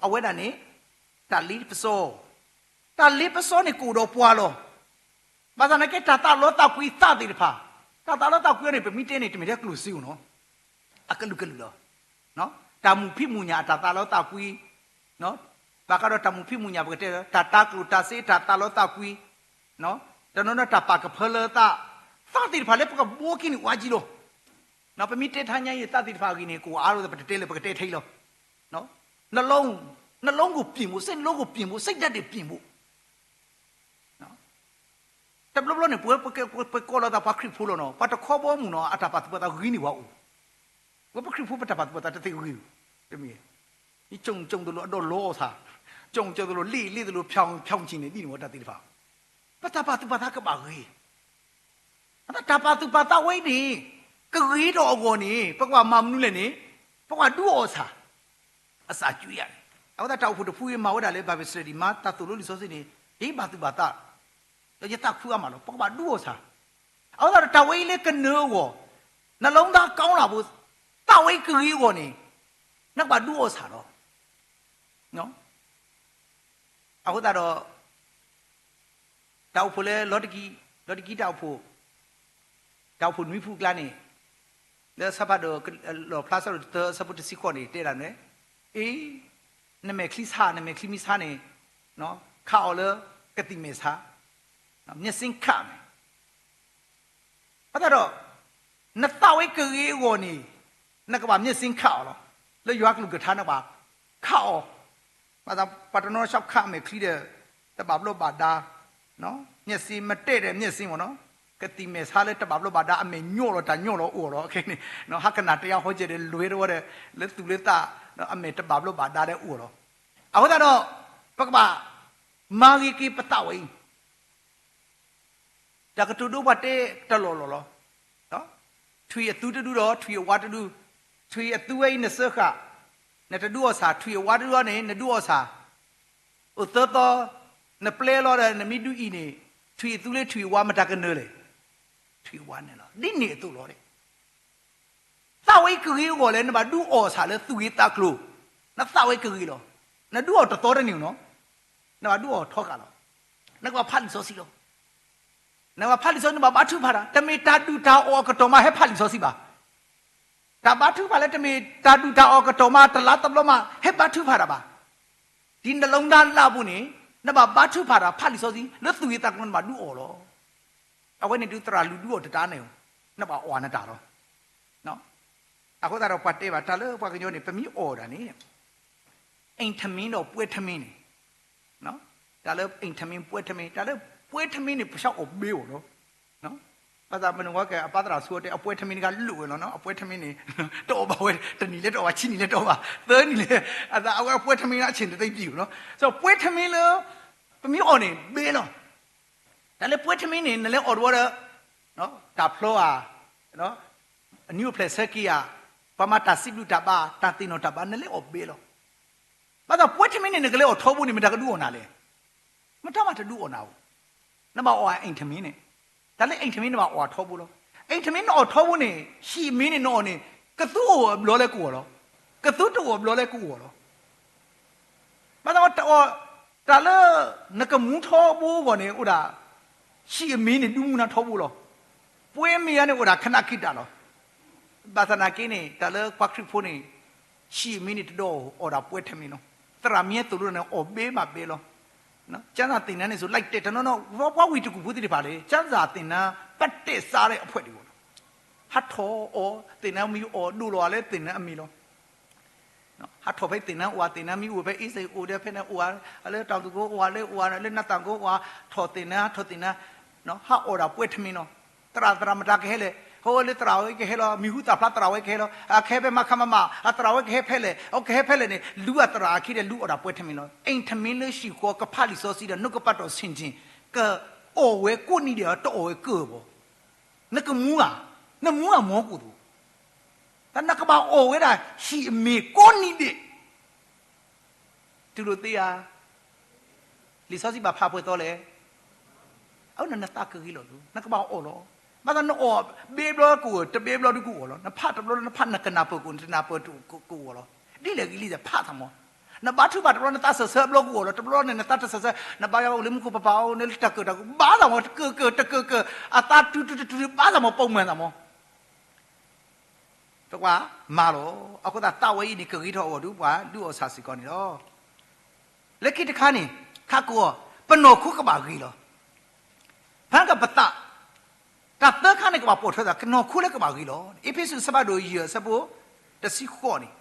အဝဲဒၣ်န့ၣ် တၢ်လ့ပစီ, တၢ်လ့ပစီန့ၣ်ကအိၣ်ဒီးပှၤလီၤ. ဘၣ်ဆၣ်သနာ်က့ တၢ်သးလီသးကွံသးသ့ၣ်တဖၣ်, တၢ်သးလီသးကွံအီၤန့ၣ် ပမ့ၢ်တဲန့ၣ် တမ့ၢ်ထဲကျိၣ်စ့ဧိၤနီၤ, အကလုာ်ကလုာ်လီၤ. တၢ်မူးဖံးမူးညၣ်အတၢ်သးလီသးကွံ, ဘၣ်ဃးဒီးတၢ်မူးဖံးမူးညၣ် ပကတဲ တၢ်တၤကျိၣ်တၤစ့တၢ်သးလီသးကွံ, တနီၤနီၤတၢ်ပာ်ကဖၢလၢသး, သးသ့ၣ်တဖၣ်လၢပကဘှီက့ၤန့ၣ်အိၣ်ဝဲကံလီၤ. ပမ့ၢ်တဲထါညါအံၤ သးသ့ၣ်တဖၣ်အဂ့ၢ်န့ၣ် ကအိၣ်အါလီၤ ပတတဲလၢၤ ပကတဲထဲအံၤလီၤ. နှလုံး, နှလုံးကိုပြင်ဖို့, စိတ်နှလုံးကိုပြင်ဖို့, စိတ်ဓာတ်တွေပြင်ဖို့. တဘျီဘျီန့ၣ် ပဝဲပကိးလီၤသးပှၤခရံာ်ဖိလီၤနီၤ, ပှၤတခီဘီမုၢ်နီၤ အတၢ်ပာ်သူၣ်ပာ်သးဂ့ၤန့ၢ်ပှၤအိၣ်, ပဝဲပခရံာ်ဖိပတၢ်ပာ်သူၣ်ပာ်သးတသ့ဂ့ၤ, တမ့ၢ်, ကၠိၣ်ကၠိၣ်သလိၤအဒိၣ်လီအီၣ်ဆၣ်, ကၠိၣ်ကၠိၣ်သလိၤ လ့ၣ်လ့ၣ်သလိၤ ဖၠီၣ်ဖၠီၣ်ကၠံၣ်န့ၣ် ဒ်န့ၣ်ဝဲတၢ်သ့ၣ်တဖၣ်, ပတၢ်ပာ်သူၣ်ပာ်သးကဘၣ်ဂ့ၤ အတၢ်ပာ်သူၣ်ပာ်သးဝဲအံၤန့ၣ် ကဂ့ၤထီၣ်အဂီၢ်န့ၣ် ပကဘၣ်မၤမနုၤလဲၣ်န့ၣ် ပကဘၣ်ဒုးအီၣ်ဆၣ်, အစၢ်ကၠူယၤန့ၣ်. အဃိသတးတၢ်အိၣ်ဖှိၣ်တဖုအံၤမၤဝဲဒၣ်လၢ Bible study မၤတၢ်သိၣ်လိလံာ်စီဆှံန့ၣ် ယဘၣ်သူၣ်ဘၣ်သး, ဒီးယသးခုအါမးလီၤ ပကဘၣ်ဒုးအီၣ်ဆၣ်. အဃိသတးဒီးတၢ်ဝဲအံၤလၢကနၢၤအဂီၢ်, နှလုံးသားကောင်းလာဖို့, သးဝဲအံၤကဂ့ၤအဂီၢ်န့ၣ် နကဘၣ်ဒုးအီၣ်ဆၣ်လီၤ. အဃိသတးဒီး တၢ်အိၣ်ဖှိၣ်လၢလီၤတကံ, လီၤတကံတၢ်အိၣ်ဖှိၣ်, တၢ်အိၣ်ဖှိၣ်နွံဖုအကျါန့ၣ်, လၢအဆၢဖးဒိၣ် လီၣ်ဖျါဆၢဒိၣ်တၢ အဆၢဖိတဆံဃိးန့ၣ် တဲဒၣ်န့ၣ်, အ့, နမဲာ်ချံဆါ, နမဲာ်ချံမ့ၢ်ဆါန့ၣ်, ခးအီၤလၢကသံၣ်မဲာ်ဆါ, မျက်စိခတ်မယ်. အဃိသတးဒီး နသးဝဲကဂ့ၤအဂီၢ်န့ၣ် နကဘၣ်မျက်စိခတ်အီၤလီၤ. လၢယွၤကလုၢ်ကထါန့ၣ်ဘၣ် ခးအီၤ, ဘၣ်ဆၣ်ပှၤတနီၤနီၤ ရှော့ခတ် အမဲာ်ချံဒီး တဘၣ်ဘျိးဘၣ်ဒါ, မျက်စိမတည့်တဲ့မျက်စိမ့ၢ်နီၤ, ကသံၣ်မဲာ်ဆါလၢတဘၣ်ဘျိးဘၣ်ဒါ အမဲာ်ညိးလီၤတၢ်ညိးလီၤအိၣ်လီၤ. ခဲန့ၣ် ဟးကနၣ်တယါဟီကဲဒီး လွဲတဝီဒီး လၢသူၣ်လၢသး အမဲာ်တဘၣ်ဘျိးဘၣ်ဒါဒီးအိၣ်လီၤ. အဃိသတးဒီး ပကဘၣ်မၤဂ့ၤက့ၤပသးဝဲအံၤ တၢ်ကတိၤဒိပှၤတဲတလီၢ်လီၢ်လီၤ. ထွံၣ်အသူတဒုဒီးထွံၣ်အဝါတဒု, ထွံၣ်အသူဝဲအံၤ နစၢဃာ်, နတဒုးအီၣ်ဆၣ်, ထွံၣ်အဝါတဒုန့ၣ် နဒုးအီၣ်ဆၣ်, အိၣ်သၢသီ နပျဲလီၤဒီး နမ့ၢ်ဒုးအံၤန့ၣ် ထွံၣ်အသူလၢထွံၣ်အဝါမတၤကနၢၤလဲၣ်. ထွံၣ်အဝါန့ၣ်လီၤ. ဒ်န့ၣ်အသိးလီၤ. သးဝဲအံၤကဂ့ၤအဂီၢ်လၢ နဘၣ်ဒုးအီၣ်ဆၣ်လၢသူၣ်ဂ့ၤသးကျိၤ, နသးဝဲကဂ့ၤလီၤ. နဒုးအီၣ်တသီတန့ၢ်နီၤ, နဘၣ်ဒုးအီၣ်ထီဃာ်လီၤ. နကဘၣ်ဖးလံာ်စီဆှံလီၤ. နကဘၣ်ဖးလံာ်စီဆှံ နဘၣ်ဘါထုကဖၣ်တၢ်, တမ့ၢ်တၢ်ဒုၣ်တၢ်အီၣ်အကတီၢ်မး ဟဲဖးလံာ်စီဆှံဘၣ်. တၢ်ဘါထုကဖၣ်လၢတမ့ၢ်တၢ်ဒုၣ်တၢ်အီၣ်အကတီၢ်မး တလါတဘျီမး ဟဲဘါထုကဖၣ်တၢ်ဘၣ်. ဒ်နလီၤမတၤလၢအပူၤန့ၣ် နဘၣ်ဘါထုကဖၣ်တၢ် ဖးလံာ်စီဆှံ လၢသူၣ်ဂ့ၤသးကျိၤ နဘၣ်ဒုးအီၣ်လီၤ. အဝဲန့ၣ်ဒုးသရၣ်လူၤဒုးအီၣ်တတၢ်န့ၣ်, နဘၣ်အီၣ်နတၢ်လီၤ. အဃိသတးဒီးပှၤတဲဘၣ် တၢ်လၢပှၤကညီန့ၣ် ပမ့ၢ်အီၣ်ဒၣ်န့ၣ် အိမ်ထမင်းဒီးပွဲထမင်းန့ၣ်, တၢ်လၢ အိမ်ထမင်း ပွဲထမင်း, တၢ်လၢပွဲထမင်းန့ၣ် ပဆၢအီၣ်ဘ့အီၤလီၤ. ဘၣ်ဆၣ်မနုၤဝဲကဲ အပၢ်သရၣ်ဆူအီၤတဲ အပွဲထမင်းတခါလိၣ်ဝဲလီၤနီၤ, အပွဲထမင်းန့ၣ် တအီၣ်ဘၣ်ဝဲ တနံၤလၢတအီၣ်ဘၣ် ဆံနံၤလၢတအီၣ်ဘၣ် သၢနံၤလၢ, အသးအဝဲအပွဲထမင်းလၢအဆ့ၣ်တသိပ်းပံၤလီၤ. ဆိုပွဲထမင်းလၢ ပမ့ၢ်အီၣ်န့ၣ် ဘ့လီၤ. တၢ်လၢပွဲထမင်းန့ၣ် နလဲၤအီၣ်တဝီဒီး တၢ်ဖျီဧါ, အနံၤအိၣ်ဖျဲၣ်ဆၢက့ၤဧါ, ပှၤမၤတၢ်စံးဘျုးတၢ်ဘါ, တၢ်သ့ၣ်နီၣ်တၢ်ဘါ နလဲၤအီၣ်ဘ့လီၤ. ဘၣ်ဆၣ်ပွဲထမင်းန့ၣ် နကလဲၤအီၣ်ထီဘိန့ၣ် မတၤကဒုးအီၣ်နၤလဲၣ်. မတၤမးတဒုးအီၣ်နၤဧိၤ, နဘၣ်အီၣ် အိမ်ထမင်း န့ၣ်, တၢ်လၢ အိမ်ထမင်း နဘၣ်အီၣ်ထီဘိလီၤ. အိမ်ထမင်း နအီၣ်ထီဘိန့ၣ် ဟံၣ်အမ့ၢ်န့ၣ် နအီၣ်န့ၣ် ကသူအိၣ်အဘျီလၢကအိၣ်လီၤ. ကသူတအိၣ်အဘျီလၢကအိၣ်လီၤ. ဘၣ်ဆၣ်တအီၣ်, တၢ်လၢ နကမူထီဘိအဂီၢ်န့ၣ် အိၣ်ဒၣ် ဟံၣ်အမ့ၢ်န့ၣ် ဒုးမူနၤထီဘိလီၤ. ပွဲမ့ၢ်ဧါန့ၣ် အိၣ်ဒၣ်ခဏခံတၢ်လီၤ. ဘၣ်ဆၣ်သနာ်က့န့ၣ် တၢ်လၢပှၤခရံာ်ဖိန့ၣ် ဟံၣ်အမ့ၢ်န့ၣ်တဒုးအီၣ် အီၣ်ဒၣ်ပွဲထမင်းလီၤ. သရၣ်မ့ၢ်ဟဲသိၣ်လိန့ၣ် အီၣ်ဘ့မးဘ့လီၤ. ကျမ်းစာသင်တန်းန့ၣ် ဆိုလိုက်တဲ့ တနီၤနီၤ ပှၤဝံၤတကူၣ်ဖိသ့ၣ်တဖၣ်လၢ ကျမ်းစာသင်တန်း ပတ်သက်စားတဲ့အဖွဲ့တွေပေါ့နော်. ဟးထီၣ်အီၣ်သင်တန်းမ့ၢ်အီၣ်ဒိၣ်လီၤလၢသင်တန်းအမ့ၢ်လီၤ. ဟးထီၣ်ဖဲသင်တန်းအိၣ်ဧါ, သင်တန်းမ့ၢ်အိၣ်ဖဲအ့စ့ၣ်အိၣ်ဒီးဖဲန့ၣ်အိၣ်ဧါ, လၢတၢ်သူၣ်ကိၣ်အိၣ်ဧါ, လၢအိၣ်ဧါ, လၢနၢ်သၣ်ကိၣ်အိၣ်ဧါ, ထီၣ်သင်တန်း ထီၣ်သင်တန်း, ဟးအီၣ်ဒၣ်ပွဲထမင်းလီၤ. သရၣ် သရၣ်မတၤကဟဲလဲၣ်, ဟိလၢသရၣ်ဝဲကဟဲလီၤ, မံၤဟူသၣ်ဖျါသရၣ်ဝဲကဟဲလီၤ, အကဟဲဖဲမခမမ, အသရၣ်ဝဲကဟဲဖဲလဲၣ်, အကဟဲဖဲလဲၣ်န့ၣ် လူၤအသရၣ်အခံဒီးလူၤအီၣ်ဒၣ်ပွဲထမင်းလီၤ. အိမ်ထမင်း လၢဟံၣ်ဃီ ကဖးလံာ်စီဆှံဒီး နှုတ်ကပတ်တော်ဆင်ခြင်, ကအီၣ်ဝဲကိးနံၤဒဲး တအီၣ်ဝဲကၢၢ်ဘီ. နကမူဧါ, နမူဧါမီၢ်ကိၣ်သိး တၢ်နကဘၣ်အီၣ်ဝဲဒၣ် ဟံၣ်အမ့ၤကိးနံၤဒဲး တုၤလိာ်သ့ဧါ. လံာ်စီဆှံဘၣ်ဖးပှဲၤသီလဲၣ်. အနသးကဂ့ၤလီၤလီၤ, နကဘၣ်အီၣ်လီၤ. ဘၣ်ဆၣ်နအီၣ်ဘ့ဘျီကအိၣ်, တဘ့ဘျီဒုကအိၣ်လီၤ. နဖးတဘျီလၢနဖးနကနၢ်ပၢၢ်ကအိၣ်, နတနၢ်ပၢၢ်ကအိၣ်လီၤ. ဒ်လဲၣ်ဂ့ၤလံ ဖးသးမီၤ. နဘါထုကဖၣ်တဘျီ နသးစၢၢ်ဆၢဘျီကအိၣ်လီၤ. တဘျီန့ၣ် နသးတစၢၢ်ဆၢ, နဘါယွၤအိၣ်လၢမူခိၣ်ပပၤအိၣ် နလၢတၢ်ကၢၣ်တၢ်ကီ ဘါသးမီၤ, တကၢၣ်ကၢၣ်တကၢၣ်ကၢၣ်, အသးတုၤတုၤတုၤတုၤ ဘါသးမီၤ ပိာ်မၢၢ်သးမီၤ. ပကွၢ်မၤလီၤ. အဃိသတးတၢ်ဝဲအံၤန့ၣ် ကဂ့ၤထီၣ်အဂီၢ်ဒီး ပှၤဒုးအီၣ်ဆၣ်စ့ၢ်ကီးန့ၣ်လီၤ. လၢခံတခါန့ၣ် ခးကိးအီၤ, ပနီၢ်ခိကဘၣ်ဂ့ၤလီၤ. ဖဲကပသး, တၢ်သၢခါန့ၣ် ကဘၣ်ပိာ်ထွဲသး ကနီၢ်ခိလၢကဘၣ်ဂ့ၤလီၤ. အ့းဖ့းစူး အဆၢဖးဒိၣ်ယဲၢ် အဆၢဖိတဆံဃိးန့ၣ်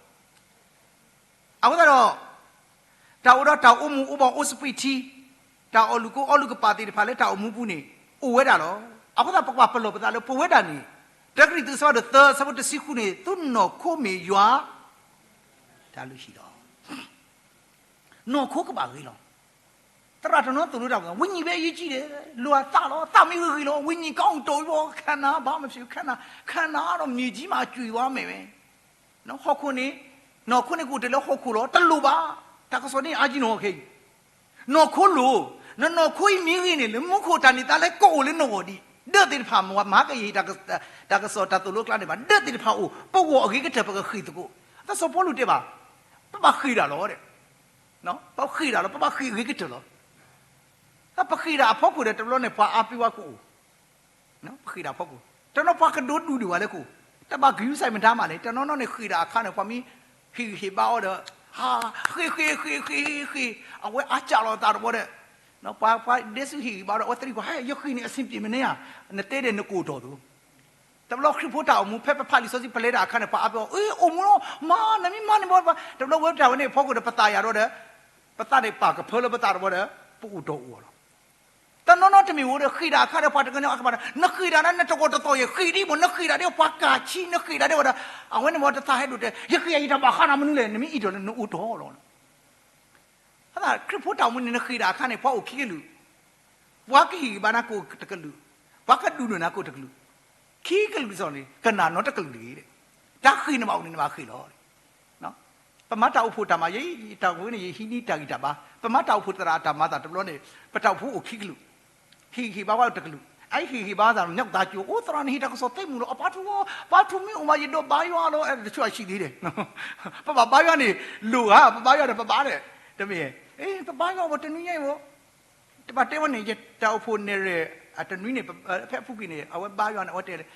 အဃိသတးဒီး တၢ်အိၣ်ဒီးတၢ်အိၣ်မူအိၣ်ဘှီၣ်အိၣ်စပံးထံ, တၢ်အီၣ်လုၣ်ကိၢ်အီလုၣ်ကပာ်သ့ၣ်တဖၣ်လၢတၢ်အိၣ်မူပူၤန့ၣ် အိၣ်ဝဲဒၣ်လီၤ. အဃိသတး ပကဘၣ်ပလီၢ်ပသးလၢပဝဲဒၣ်န့ၣ်, တၢကရံၣ်သူး အဆၢဖးဒိၣ်သၢ အဆၢဖိတဆံဃုန့ၣ်, သုနီၢ်ခိမ့ၢ်ယွၤ တၢ်လုၢ်ဟံၣ်လီၤ. နီၢ်ခိကဘၣ်ဂ့ၤလီၤ. သရၣ်တနီၤသိၣ်လိတၢ်ပှၤ, ဝိညာဉ်ပဲအရေးကြီးတယ်, လိၣ်အသးလီၤ, သးမ့ၢ်ဂ့ၤဂ့ၤလီၤ, ဝိညာဉ်ကောင်း အိၣ်တီၢ်အံၤဘၣ်, ခံစား, ဘာမှမဖြစ်ဘူး, ခံစား, ခံစားတော့ မြေကြီးမှာ အကြွေးဝါမယ်ပဲ. ဟီၣ်ခိၣ်န့ၣ်, နီၢ်ခိန့ၣ် ကအိၣ်တ့ၢ်လၢဟီၣ်ခိၣ်လီၤ, တလိၣ်ဘၣ်. တၢ်ကစီၣ်န့ၣ် အါကံနီၤခဲအံၤ, နီၢ်ခိလိၤ, နနီၢ်ခိအံၤမ့ၢ်ဂ့ၤန့ၣ် လၢမူခိၣ်တၢ်န့ၢ်သါလၢကအိၣ်လၢနဂီၢ်ဒံး, ဒၢးသ့ၣ်တဖၣ် မ့ၢ်မၤကယံာ် တၢ်ကစီၣ်တၢ်သိၣ်လိအကျါန့ၣ်ဘၣ်, ဒၢးသ့ၣ်တဖၣ်အိၣ်, ပဂီၢ်အဂ့ၤကတၢၢ် ပကဃ့ၢ်သကိး. တၢ်စီၤပီလူးတဲဘၣ်, ပဘၣ်ဃ့ၢ်ဒၣ်လီၤ, ပဃ့ၢ်ဒၣ်လီၤ, ပဘၣ်ဃ့ၢ်အဂ့ၤကတၢၢ်လီၤ. ပဃ့ၢ်ဒၣ်အဖီခိၣ်ဒီး တဘျီန့ၣ် ပှၤအါပ့ၤဝဲကအိၣ် ပဃ့ၢ်ဒၣ်အဖီခိၣ်, တနီၤပှၤကဒိးဒူၣ်ဒံးဝဲလၢကအိၣ်, တဘၣ်ဂံၢ်စၢ်မတၤမးလဲၣ်, တနီၤနီၤန့ၣ်ဃ့ၢ်ဒၣ်အခါန့ၣ် ပှၤမ့ၢ်ဟ့ၣ်ဂံၢ်ဟ့ၣ်ဘါအီၤဒီး, ဟး, ဃ့ၢ်ဃ့ၢ်ဃ့ၢ်ဃ့ၢ်, အဝဲအါကၢ်လီၤအသးတဘျီဒီး, ပှၤ, ပှၤဒဲစုဟ့ၣ်ဂံၢ်ဘါဒီး အဝဲသရံးကွၢ်, ဟဲ, ယဃ့ၢ်န့ၣ် အဆင်ပြေမနုၤဧါ, နတဲဒီးနကအိၣ်တီၢ်သိး. တဘျီခရံာ်ဖိတၢ်အိၣ်မူ ဖဲပဖးလံာ်စီဆှံ ပလဲၤတၢ်အခါန့ၣ် ပှၤအါပ့ၤဝဲ, အ့ အိၣ်မူလီၤ, မၤ, နမ့ၢ်မၤန့ၣ်ဘၣ်, တဘျီဝဲတၢ်ဝဲန့ၣ်အဖီခိၣ်ဒီး ပသးယာ်ဒီး, ပသးန့ၣ်ပာ်ကဖၢလၢပသးတဘျီဒီး, ပအိၣ်တီၢ်အိၣ်အီၤလီၤ. တနီၤနီၤတမ့ၢ်အိၣ်ဒီး ဃ့ၢ်ဒၣ်အခါဒီး ပှၤတကနၣ်အကပၤဒီး နဃ့ၢ်ဒၣ်ဒီး နတဂီၢ်တသီၣ်ယဲၢ် ဃ့ၢ်ဒ်မ့ၢ် နဃ့ၢ်ဒၣ်ဒီးပှၤကၢ်ဆံ နဃ့ၢ်ဒၣ်ဒီးဝဲဒီး, အဝဲန့ၣ်မ့ၢ်တသးဟဲဒိၣ်တဲ ယဃ့ၢ်ယတၢ်ဘၣ်ဃးနၤမနုၤလဲၣ် နမ့ၢ်အံးထီၣ်လၢနအိၣ်တီၢ်လီၤ. ခရံာ်ဖိတၢ်အိၣ်မူန့ၣ် နဃ့ၢ်ဒၣ်အခါန့ၣ် ပှၤအိၣ်ခံကလုာ်, ပှၤကဟ့ၣ်ဂံၢ်ဘါနၤကအိၣ်တကလုာ်, ပှၤကဒူၣ်ဒိၣ်နၤကအိၣ်တကလုာ်, ခံကလုာ်စ့ၢ်န့ၣ် ကနၣ်နီတကလုာ်တဂ့ၤ. တၢ်ဃ့ၢ်နဘၣ်အိၣ်န့ၣ် နဘၣ်ဃ့ၢ်လီၤ. ပမၤတၢ်အိၣ်ဖှိၣ်တၢ်မၤ ယတၢ်အိၣ်ဖှိၣ်န့ၣ် ယဟံးန့ၢ်တၢ်ဂံၢ်တၢ်ဘါ, ပမၤတၢ်အိၣ်ဖှိၣ်သရၣ်အတၢ်မၤသးတဘျီန့ၣ် ပတၢ်အိၣ်ဖှိၣ်အိၣ်ခံကလုာ်, ဟ့ၣ်ဂံၢ်ဟ့ၣ်ဘါဝဲတကလုာ်, အဟ့ၣ်ဂံၢ်ဟ့ၣ်ဘါသး ညၣ်ကသးကၠိ အိၣ်သရၣ်န့ၣ်ဟ့ၣ်တၢ်ကစီၣ်သ့မူၤလီၤ အပၢ်ထူ, ပၢ်ထူမ့ၢ်အိၣ်မး ယဒိးဘါယွၤလီၤ တဆိအဆံးလံဒီး, ပဘၣ်ဘါယွၤန့ၣ် လိၣ်ဧါ, ပဘါယွၤဒီးပဘါဒီး, တမ့ၢ်, ပဘါယွၤဝဲတနွံညါအံၤဘၣ် တဘၣ်တဲဝဲန့ၣ် ယတၢ်အိၣ်ဖှိၣ်နဲၣ်ရဲၣ် အတနွံန့ၣ် ဖဲအပူၤကွံာ်န့ၣ် အဝဲဘါယွၤန့ၣ် အဝဲတဲလၢ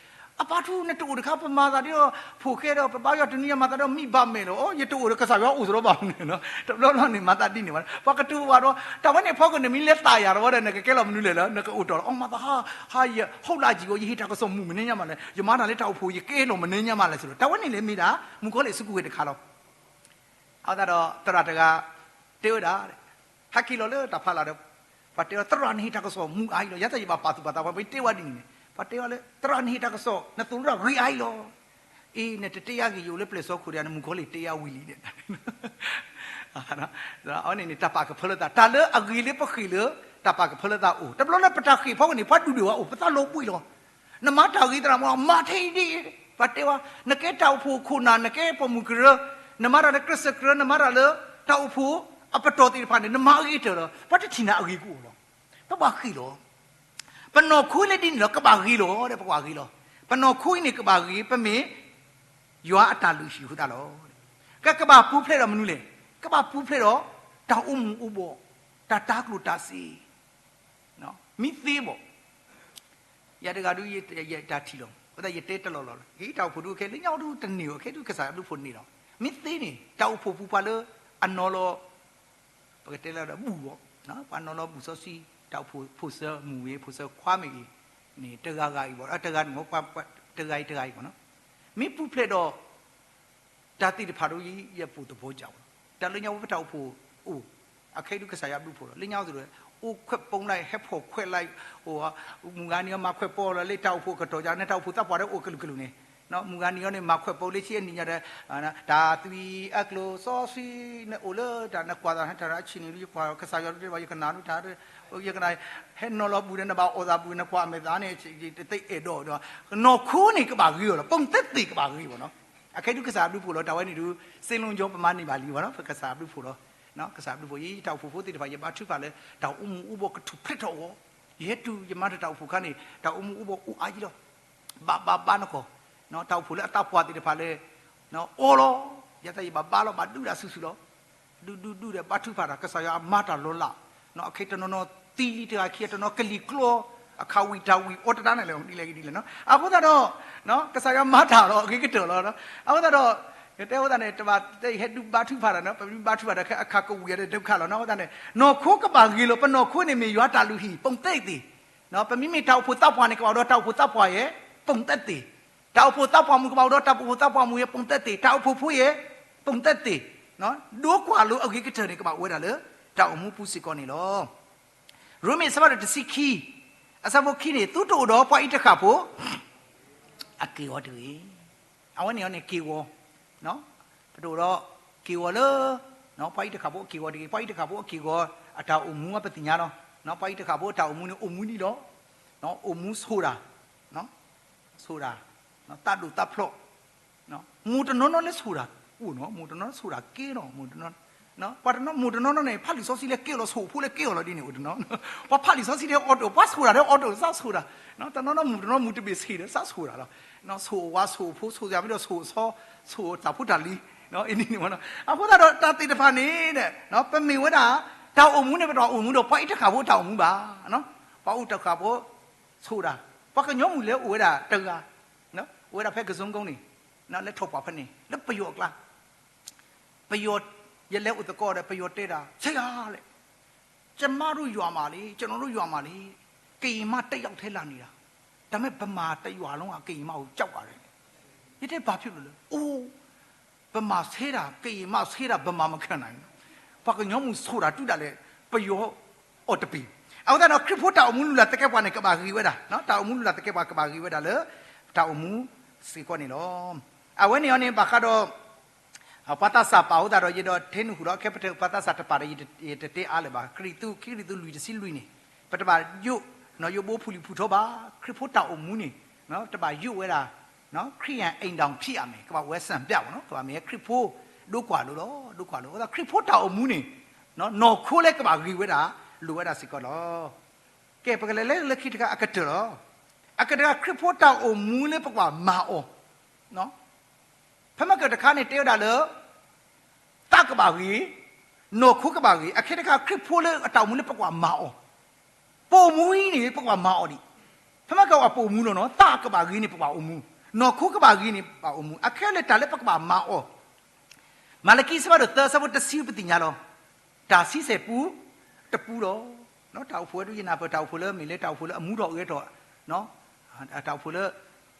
အပၢ်ထူ နတအိၣ်တခါ ပမၤသးဒီး ဖိၣ်ဃဲဒီး ပဘါယွၤတနွံညါမၤသးဒီး မံဘၣ်မဲာ်လီၤ. အိ ယတအိၣ်ဒီးကစၢ်ယွၤအိၣ်သ့လီၤဘၣ်န့ၣ်, တဘျီဘျီန့ၣ် မၤသးဒ်န့ၣ်ဘၣ်, ပှၤကတိၤဘၣ်ဒီး တၢ်ဝဲန့ၣ်အဖီခိၣ်န့ၣ် မ့ၢ်လဲၤသးယၤတဝဲဒီး နကကဲလီၤမနုၤလဲၣ်လၢ နကအိၣ်တီၢ်လီၤ. အိ မၤသး ဟါ, ဟါ, ယဟီၣ်လၢအယံၤဂီၢ် ယဟ့ၣ်တၢ်ကစီၣ်မုာ်မနုၤညါမးလဲၣ်, ယမၤတၢ်လၢတၢ်အိၣ်ဖှိၣ် ယကဲလီၤမနုၤညါမးလဲၣ် စ့ၢ်ဒီး တၢ်ဝဲန့ၣ်လဲၤမ့ၢ်ဒၣ် မုၣ်ကီၤလံၢ်အစုကဝဲၤတခါလီၤ. အဃိသတးဒီး သရၣ်တဂၤ တဲဝဲဒၣ်, ဟဲက့ၤလီၤလၢတၢ်ဖးလၢ်ဒီး ပှၤတဲအီၤ သရၣ်န့ၣ်ဟ့ၣ်တၢ်ကစီၣ်မုာ်အါအံၤလီၤ. ယသးယဘၣ်ပာ်သူၣ်ပာ်သး ပှၤမ့ၢ်တဲဝဲဒ်န့ၣ်န့ၣ် ပှၤတဲအီၤလၢ သရၣ်န့ၣ်ဟ့ၣ်တၢ်ကစီၣ် နသိၣ်လိတၢ်ဂ့ၤအါအံၤလီၤ. အ့ နတတဲယၤဂ့ၤ ယအိၣ်လၢပျဲၢ်စီခိၣ်ဒီး နမုၣ်ကီၤလံၢ်တဲယၤဝံၤလံန့ၣ် အဝဲန့ၣ်န့ၣ် တၢ်ပာ်ကဖၢလၢသး တၢ်လၢအဂ့ၤလၢပဃ့ၢ်လၢ တၢ်ပာ်ကဖၢလၢသးအိၣ် တဘျီလၢပတၢ်ဃ့ၢ်ဖီခိၣ်န့ၣ် ပှၤဒုၣ်ဒွဲၣ်ဝဲအိၣ် ပသးလီၤဘှံးလီၤ. နမၤတၢ်ဂ့ၤသရၣ်မ့ၢ် မၤထဲအံၤဒ်အံၤ, ပှၤတဲဝဲ, နကဲတၢ်အိၣ်ဖှိၣ်ခိၣ်နၢ် နကဲပိာ်မုၣ်ကရၢ, နမၤတၢ်လၢကျဲးစၢးကရၢ နမၤတၢ်လၢတၢ်အိၣ်ဖှိၣ်အပတီၢ်သ့ၣ်တဖၣ်န့ၣ် နမၤအဂ့ၤကတၢၢ်လီၤ. ပှၤတထံၣ်နၤအဂ့ၤကအိၣ်လီၤ. ပဘၣ်ဃ့ၢ်လီၤ. ပနီၢ်ခိလၢဒ်န့ၣ်လီၤ ကဘၣ်ဂ့ၤလီၤဒီး ပကွၢ်ဂ့ၤလီၤ. ပနီၢ်ခိအံၤန့ၣ် ကဘၣ်ဂ့ၤ ပမ့ၢ် ယွၤအတၢ်လုၢ်ဟံၣ်အဃိသတးလီၤ. ကကဘၣ်ပူၤဖျဲးဒီးမနုၤလဲၣ်, ကဘၣ်ပူၤဖျဲးဒီး တၢ်အိၣ်မူအိၣ်ဘှီၣ်, တၢ်တၤကျိၣ်တၤစ့ မ့ၢ်သ့ဘၣ်. ယၤတဂၤဒုး ယတၢ်ထံၣ်လီၤ, အဃိသတးယတဲတလီၢ်လီၢ်လီၤ. ယတၢ်အိၣ်ဖှိၣ်ဒုးခဲလၢညါဒုးတန့ၢ်အီၤ ခဲဒုးကစၢ်ယွၤဘျုးဖှိၣ်န့ၢ်လီၤ. မ့ၢ်သ့န့ၣ် တၢ်အိၣ်ဖှိၣ်ပူၤပှၤလၢအနီၤလီၤ ပကတဲလၢဒီးဘူၣ်ဘၣ်, ပှၤနီၤလီၤဘူၣ်စီဆှံ တၢ်အိၣ်ဖှိၣ် ဖိၣ်စၢမုၢ်ဂ့ၤ ဖိၣ်စၢခွါမ့ၢ်ဂ့ၤန့ၣ် တဂၤဂၤအံၤဘၣ်, တဂၤန့ၣ် တဂၤအံၤတဂၤအံၤဘၣ်နီၤ. မ့ၢ်ပူၤဖျဲးဒီး တၢ်သ့ၣ်တဖၣ်ဒ်အံၤ ယပိာ်သဘီကၢ်ဝဲ, တၢ်လၢညါဝဲပတၢ်အိၣ်ဖှိၣ်အိၣ်, အခဲဒုးကစၢ်ယွၤဘျုးဖှိၣ်လီၤ. လၢညါဝဲသ့ၣ်ဒီး အိၣ်ခွဲးပိလၢ ဟဲဖီၣ်ခွဲးလၢ, အိၣ်, မုၢ်ဂၤနံၤအီၤမၤခွဲးပိလီၤ လၢတၢ်အိၣ်ဖှိၣ်အကတီၢ်ကၢ် နတၢ်အိၣ်ဖှိၣ်သးပှၢ်ဒီးအိၣ်ကလုာ်ကလုာ်န့ၣ်, မုၢ်ဂၤနံၤအီၤန့ၣ် မၤခွဲးပိလၢဆံအနံၤညါဒီး တၢ်သွံၣ်အကျိၤစီဆှံ နအိၣ်လၢတၢ် နကွၢ်သးဟဲတၢ်အဆံးန့ၣ် ယကွၢ်ကစၢ်ယွၤဒ်တဲဘၣ် ယကနၣ်ဒ်တၢ်, ယကနၣ် ဟဲနီၤလီၤဘူၣ်ဒီး နဘၣ်အိၣ်သးဘူၣ် နကွၢ်အမဲာ်သးန့ၣ် တသ့အဲၣ်ဒိးဒီး နီၢ်ခိန့ၣ်ကဘၣ်ဂ့ၤအီၤလီၤ. ပိာ်မုၣ်သ့သ့ၣ်ကဘၣ်ဂ့ၤဘၣ်နီၤ. အခဲဒုးကစၢ်အဘျုးဖှိၣ်လီၤ. တၢ်ဝဲန့ၣ်ဒုး စ့လီၤကၠီပမၤန့ၢ်ဘၣ်လံဘၣ်နီၤ, ပကစၢ်အဘျုးဖှိၣ်လီၤ. ကစၢ်အဘျုးဖှိၣ်အံၤ တၢ်အိၣ်ဖှိၣ်ဖိသ့ၣ်တဖၣ် ယဘါထုကဖၣ်လၢ တၢ်အိၣ်မူအိၣ်ဘှီၣ်ကထူၣ်ဖျဲးထီၣ်အဂီၢ်, ယဟဲတုၤယမၤတၢ်အိၣ်ဖှိၣ်အခါန့ၣ် တၢ်အိၣ်မူအိၣ်ဘှီၣ်အိၣ်အါယံလီၤ. ဘၣ်ဘၣ်ဘါနီၢ်ကီၢ်, တၢ်အိၣ်ဖှိၣ်လၢအသးပှၢ်သ့ၣ်တဖၣ်လၢ အီလီၤ, ယသးယဘၣ်ဘါလီၤ ဘၣ်ဒုးဒၣ်စုာ်စုာ်လီၤ. ဒုးဒုးဒုးဒီး ဘါထုကဖၣ်တၢ် ကစၢ်ယွၤမၤတၢ်လီၤလး, အခဲတနီၤနီၤသံလံတဂၤခံ တနီၤကလံၤကျီ အခးဝံၣ်တၢ်ဝံၣ်အီၤတဒါန့ၣ်လဲၣ် ဒ်လဲၣ်ဒ်လဲၣ်နီၤ. အဃိသတးဒီး ကစၢ်ယွၤမၤတၢ်လီၤ အဂ့ၤကတၢၢ်လီၤ. အဃိသတးဒီး ယတဲအဃိသတးန့ၣ် တဘၣ်တဲယဟဲဒုးဘါထုကဖၣ်တၢ်နီၤ, ပမ့ၢ်ဘါထုကဖၣ်တၢ် အခးကဝံၣ်အီၤဒီးဒုက္ခလီၤနီၤ. အဃိသတးန့ၣ် နီၢ်ခိကဘၣ်ဂ့ၤလီၤ. ပနီၢ်ခိန့ၣ်မ့ၢ်ယွၤတၢ်လုၢ်ဟံၣ် ပိာ်သဲသ့ၣ်, ပမ့မ့ၢ်တၢ်အိၣ်ဖှိၣ်သးပှၢ်န့ၣ် ကဘၣ်အိၣ်ဒီးတၢ်အိၣ်ဖှိၣ်သးပှၢ်ယဲ ပိာ်သဲသ့ၣ်, တၢ်အိၣ်ဖှိၣ်သးပှၢ်မုၣ် ကဘၣ်အိၣ်ဒီးတၢ်အိၣ်ဖှိၣ်သးပှၢ်မုၣ်ယဲ ပိာ်သဲသ့ၣ်, တၢ်အိၣ်ဖှိၣ်ဖိယဲ ပိာ်သဲသ့ၣ်, ဒိကွၢ်လိအဂ့ၤကတၢၢ်န့ၣ် ကဘၣ်အိၣ်ဝဲဒၣ်လၢ တၢ်အိၣ်မူပူၤစ့ၢ်ကီးန့ၣ်လီၤ. ရိမ့ၤအဆၢဖးဒိၣ်တဆံခံ, အဆၢဖိခံန့ၣ် သုတအိၣ်ဒီးပှၤအံၤတဃၣ်ဖိ အက့ၢ်အဂီၤတဂ့ၤ. အဝဲန့ၣ်အီၤန့ၣ်က့ၢ်ဂီၤ, ပတအိၣ်ဒီးက့ၢ်ဂီၤလၢ ပှၤအံၤတဃၣ်ဖိအက့ၢ်ဂီၤတဂ့ၤ. ပှၤအံၤတဃၣ်ဖိအက့ၢ်ဂီၤ အတၢ်အိၣ်မူအပသ့ၣ်ညါလီၤ. ပှၤအံၤတဃၣ်ဖိအတၢ်အိၣ်မူန့ၣ် အိၣ်မူဒ်လီၤ, အိၣ်မူဆိၣ်တၢ်, ဆိၣ်တၢ်, သးဒိၣ်သးဖျိး မိၢ်တနီၤနီၤလၢဆိၣ်တၢ်အိၣ်နီၤ, မိၢ်တနီၤဆိၣ်တၢ်က့နီၤ, မိၢ်တနီၤ, ပှၤတနီၤမိၢ်တနီၤနီၤန့ၣ် ဖးလံာ်စီဆှံလၢကဲလီၤဆိၣ်ဖိလၢကဲလီၤဒ်န့ၣ်အိၣ်တနီၤ, ပှၤဖးလံာ်စီဆှံဒီးအီတအိၣ်, ပှၤဆိၣ်တၢ်ဒီးအီတအိၣ် သးဆိၣ်တၢ်, တနီၤနီၤမိၢ်တနီၤမိၢ်တဘ့ၣ်ဆံးဒီးသးဆိၣ်တၢ်လီၤ, ဆိၣ်ဝါဆိၣ်ဖိ ဆိၣ်သးဖဲဒီးဆိၣ်ဆီ, ဆိၣ်တၢ်ဖိတၢ်လံၤ, အန့ၣ်န့ၣ်, အဃိသတးဒီးတၢ်သ့ၣ်တဖၣ်န့ၣ် ပမ့ၢ်ဝဲဒၣ် တၢ်အိၣ်မူန့ၣ် ပတအိၣ်မူဒီးပှၤအံၤတဃၣ်ဖိတၢ်အိၣ်မူဘၣ်, ပှၤအံၤတဃၣ်ဖိ ဆိၣ်တၢ်, ပှၤကညီမုၣ်လဲၤအိၣ်ဝဲဒၣ်တဂၤ, အိၣ်ဝဲဒၣ်ဖဲကစိကီန့ၣ်, လၢထီၣ်ပှၢ်ဖဲန့ၣ် လၢပယီၤအကျါ, ပယီၤ, ယလဲၤအိၣ်သကိးဒီး ပယီၤတဲဒၣ် ဆရာလဲၣ်, ကျမတို့ရွာမှာလေ, ကျွန်တော်တို့ရွာမှာလေ, ကရင်မတစ်ယောက်ထဲလာနေတာ, ဒါပေမဲ့ဗမာတစ်ရွာလုံးက ကရင်မကို ကြောက်ပါတယ်. ယတဲ ဘာဖြစ်လို့လဲ? အိုး, ဗမာဆဲတာ, ကရင်မဆဲတာ ဗမာမခံနိုင်ဘူး. ပှၤကညီမုၣ်ဆိၣ်တၢ်တုၤဒၣ်လဲာ် ပယီၤအီၤတပ့ၤ. အဃိသတးဒီး ခရံာ်ဖိတၢ်အိၣ်မူလုၢ်လၢ်သကဲးပဝးန့ၣ် ကဘၣ်ဂ့ၤဝဲဒၣ်, တၢ်အိၣ်မူလုၢ်လၢ်သကဲးပဝး ကဘၣ်ဂ့ၤဝဲဒၣ်လၢ တၢ်အိၣ်မူစ့ၢ်ကီးန့ၣ်လီၤ. အဝဲန့ၣ်အီၤန့ၣ် ဘၣ်ဃးဒီး ပှၤသးစၢ်ပာ်အဃိသတးဒီး ယဒီးထဲနုာ်ဃုာ်ဒီး ခဲပတဲ ပှၤသးစၢ်တပာ်ဒီး ယတတဲအါလၢၤဘၣ်. ကရံၣ်သူး ခံကရံၣ်သူး လွံၢ် တဆံလွံၢ်န့ၣ် ပတဘၣ်ယိၣ် ယိၣ်ဘိဖူလံၤဖူထီဘၣ်. ခရံာ်ဖိတၢ်အိၣ်မူန့ၣ် တဘၣ်ယိၣ်ဝဲဒၣ် ခရံာ်အိမ်ထောင်ဖြစ်ရမယ်, ကဘၣ်အိၣ်ဝဲစၢ်ဘျၣ်မ့ၢ်နီၤ, ကဘၣ်မ့ၢ်ခရံာ်ဖိ ဒိကွၢ်လိလီၤ, ဒိကွၢ်လိ. အဃိသတး ခရံာ်ဖိတၢ်အိၣ်မူန့ၣ် နီၢ်ခိလၢကဘၣ်ဂ့ၤဝဲဒၣ် လိၣ်ဝဲဒၣ်စ့ၢ်ကီးလီၤ. ကဲ ပကလဲၤလၢလၢခံတခါ အကတၢၢ်လီၤ. အကတၢၢ် ခရံာ်ဖိတၢ်အိၣ်မူလၢပကဘၣ်မၤအီၤ ဖဲမ့ၢ်ကတခါန့ၣ် တဲဝဲဒၣ်လၢ သးကဘၣ်ဂ့ၤ, နီၢ်ခိကဘၣ်ဂ့ၤ, အခဲတခါ ခရံာ်ဖိလၢအတၢ်အိၣ်မူလၢပကဘၣ်မၤအီၤ, ပအိၣ်မူအံၤန့ၣ် ပကဘၣ်မၤအီၤဒံး. ဖဲမ့ၢ်ကဘၣ်ပအိၣ်မူလီၤနီၤ, သးကဘၣ်ဂ့ၤန့ၣ် ပကဘၣ်အိၣ်မူ, နီၢ်ခိကဘၣ်ဂ့ၤန့ၣ် ပဘၣ်အိၣ်မူ, အခဲလၢာ်တၢ်လၢပကဘၣ်မၤအီၤ မၤလကံ အဆၢဖးဒိၣ်သၢ အဆၢဖိတဆံ ပသ့ၣ်ညါလီၤ. တၢ်ဆံဆဲၣ်ပူတပူလီၤ. တၢ်အိၣ်ဖှိၣ်ဝဲဒၣ်ယနၢ်ပၢၢ် တၢ်အိၣ်ဖှိၣ်လၢမ့ၢ်လၢ တၢ်အိၣ်ဖှိၣ်လၢအမူထီၣ်ဂဲၤထီၣ်, တၢ်အိၣ်ဖှိၣ်လၢ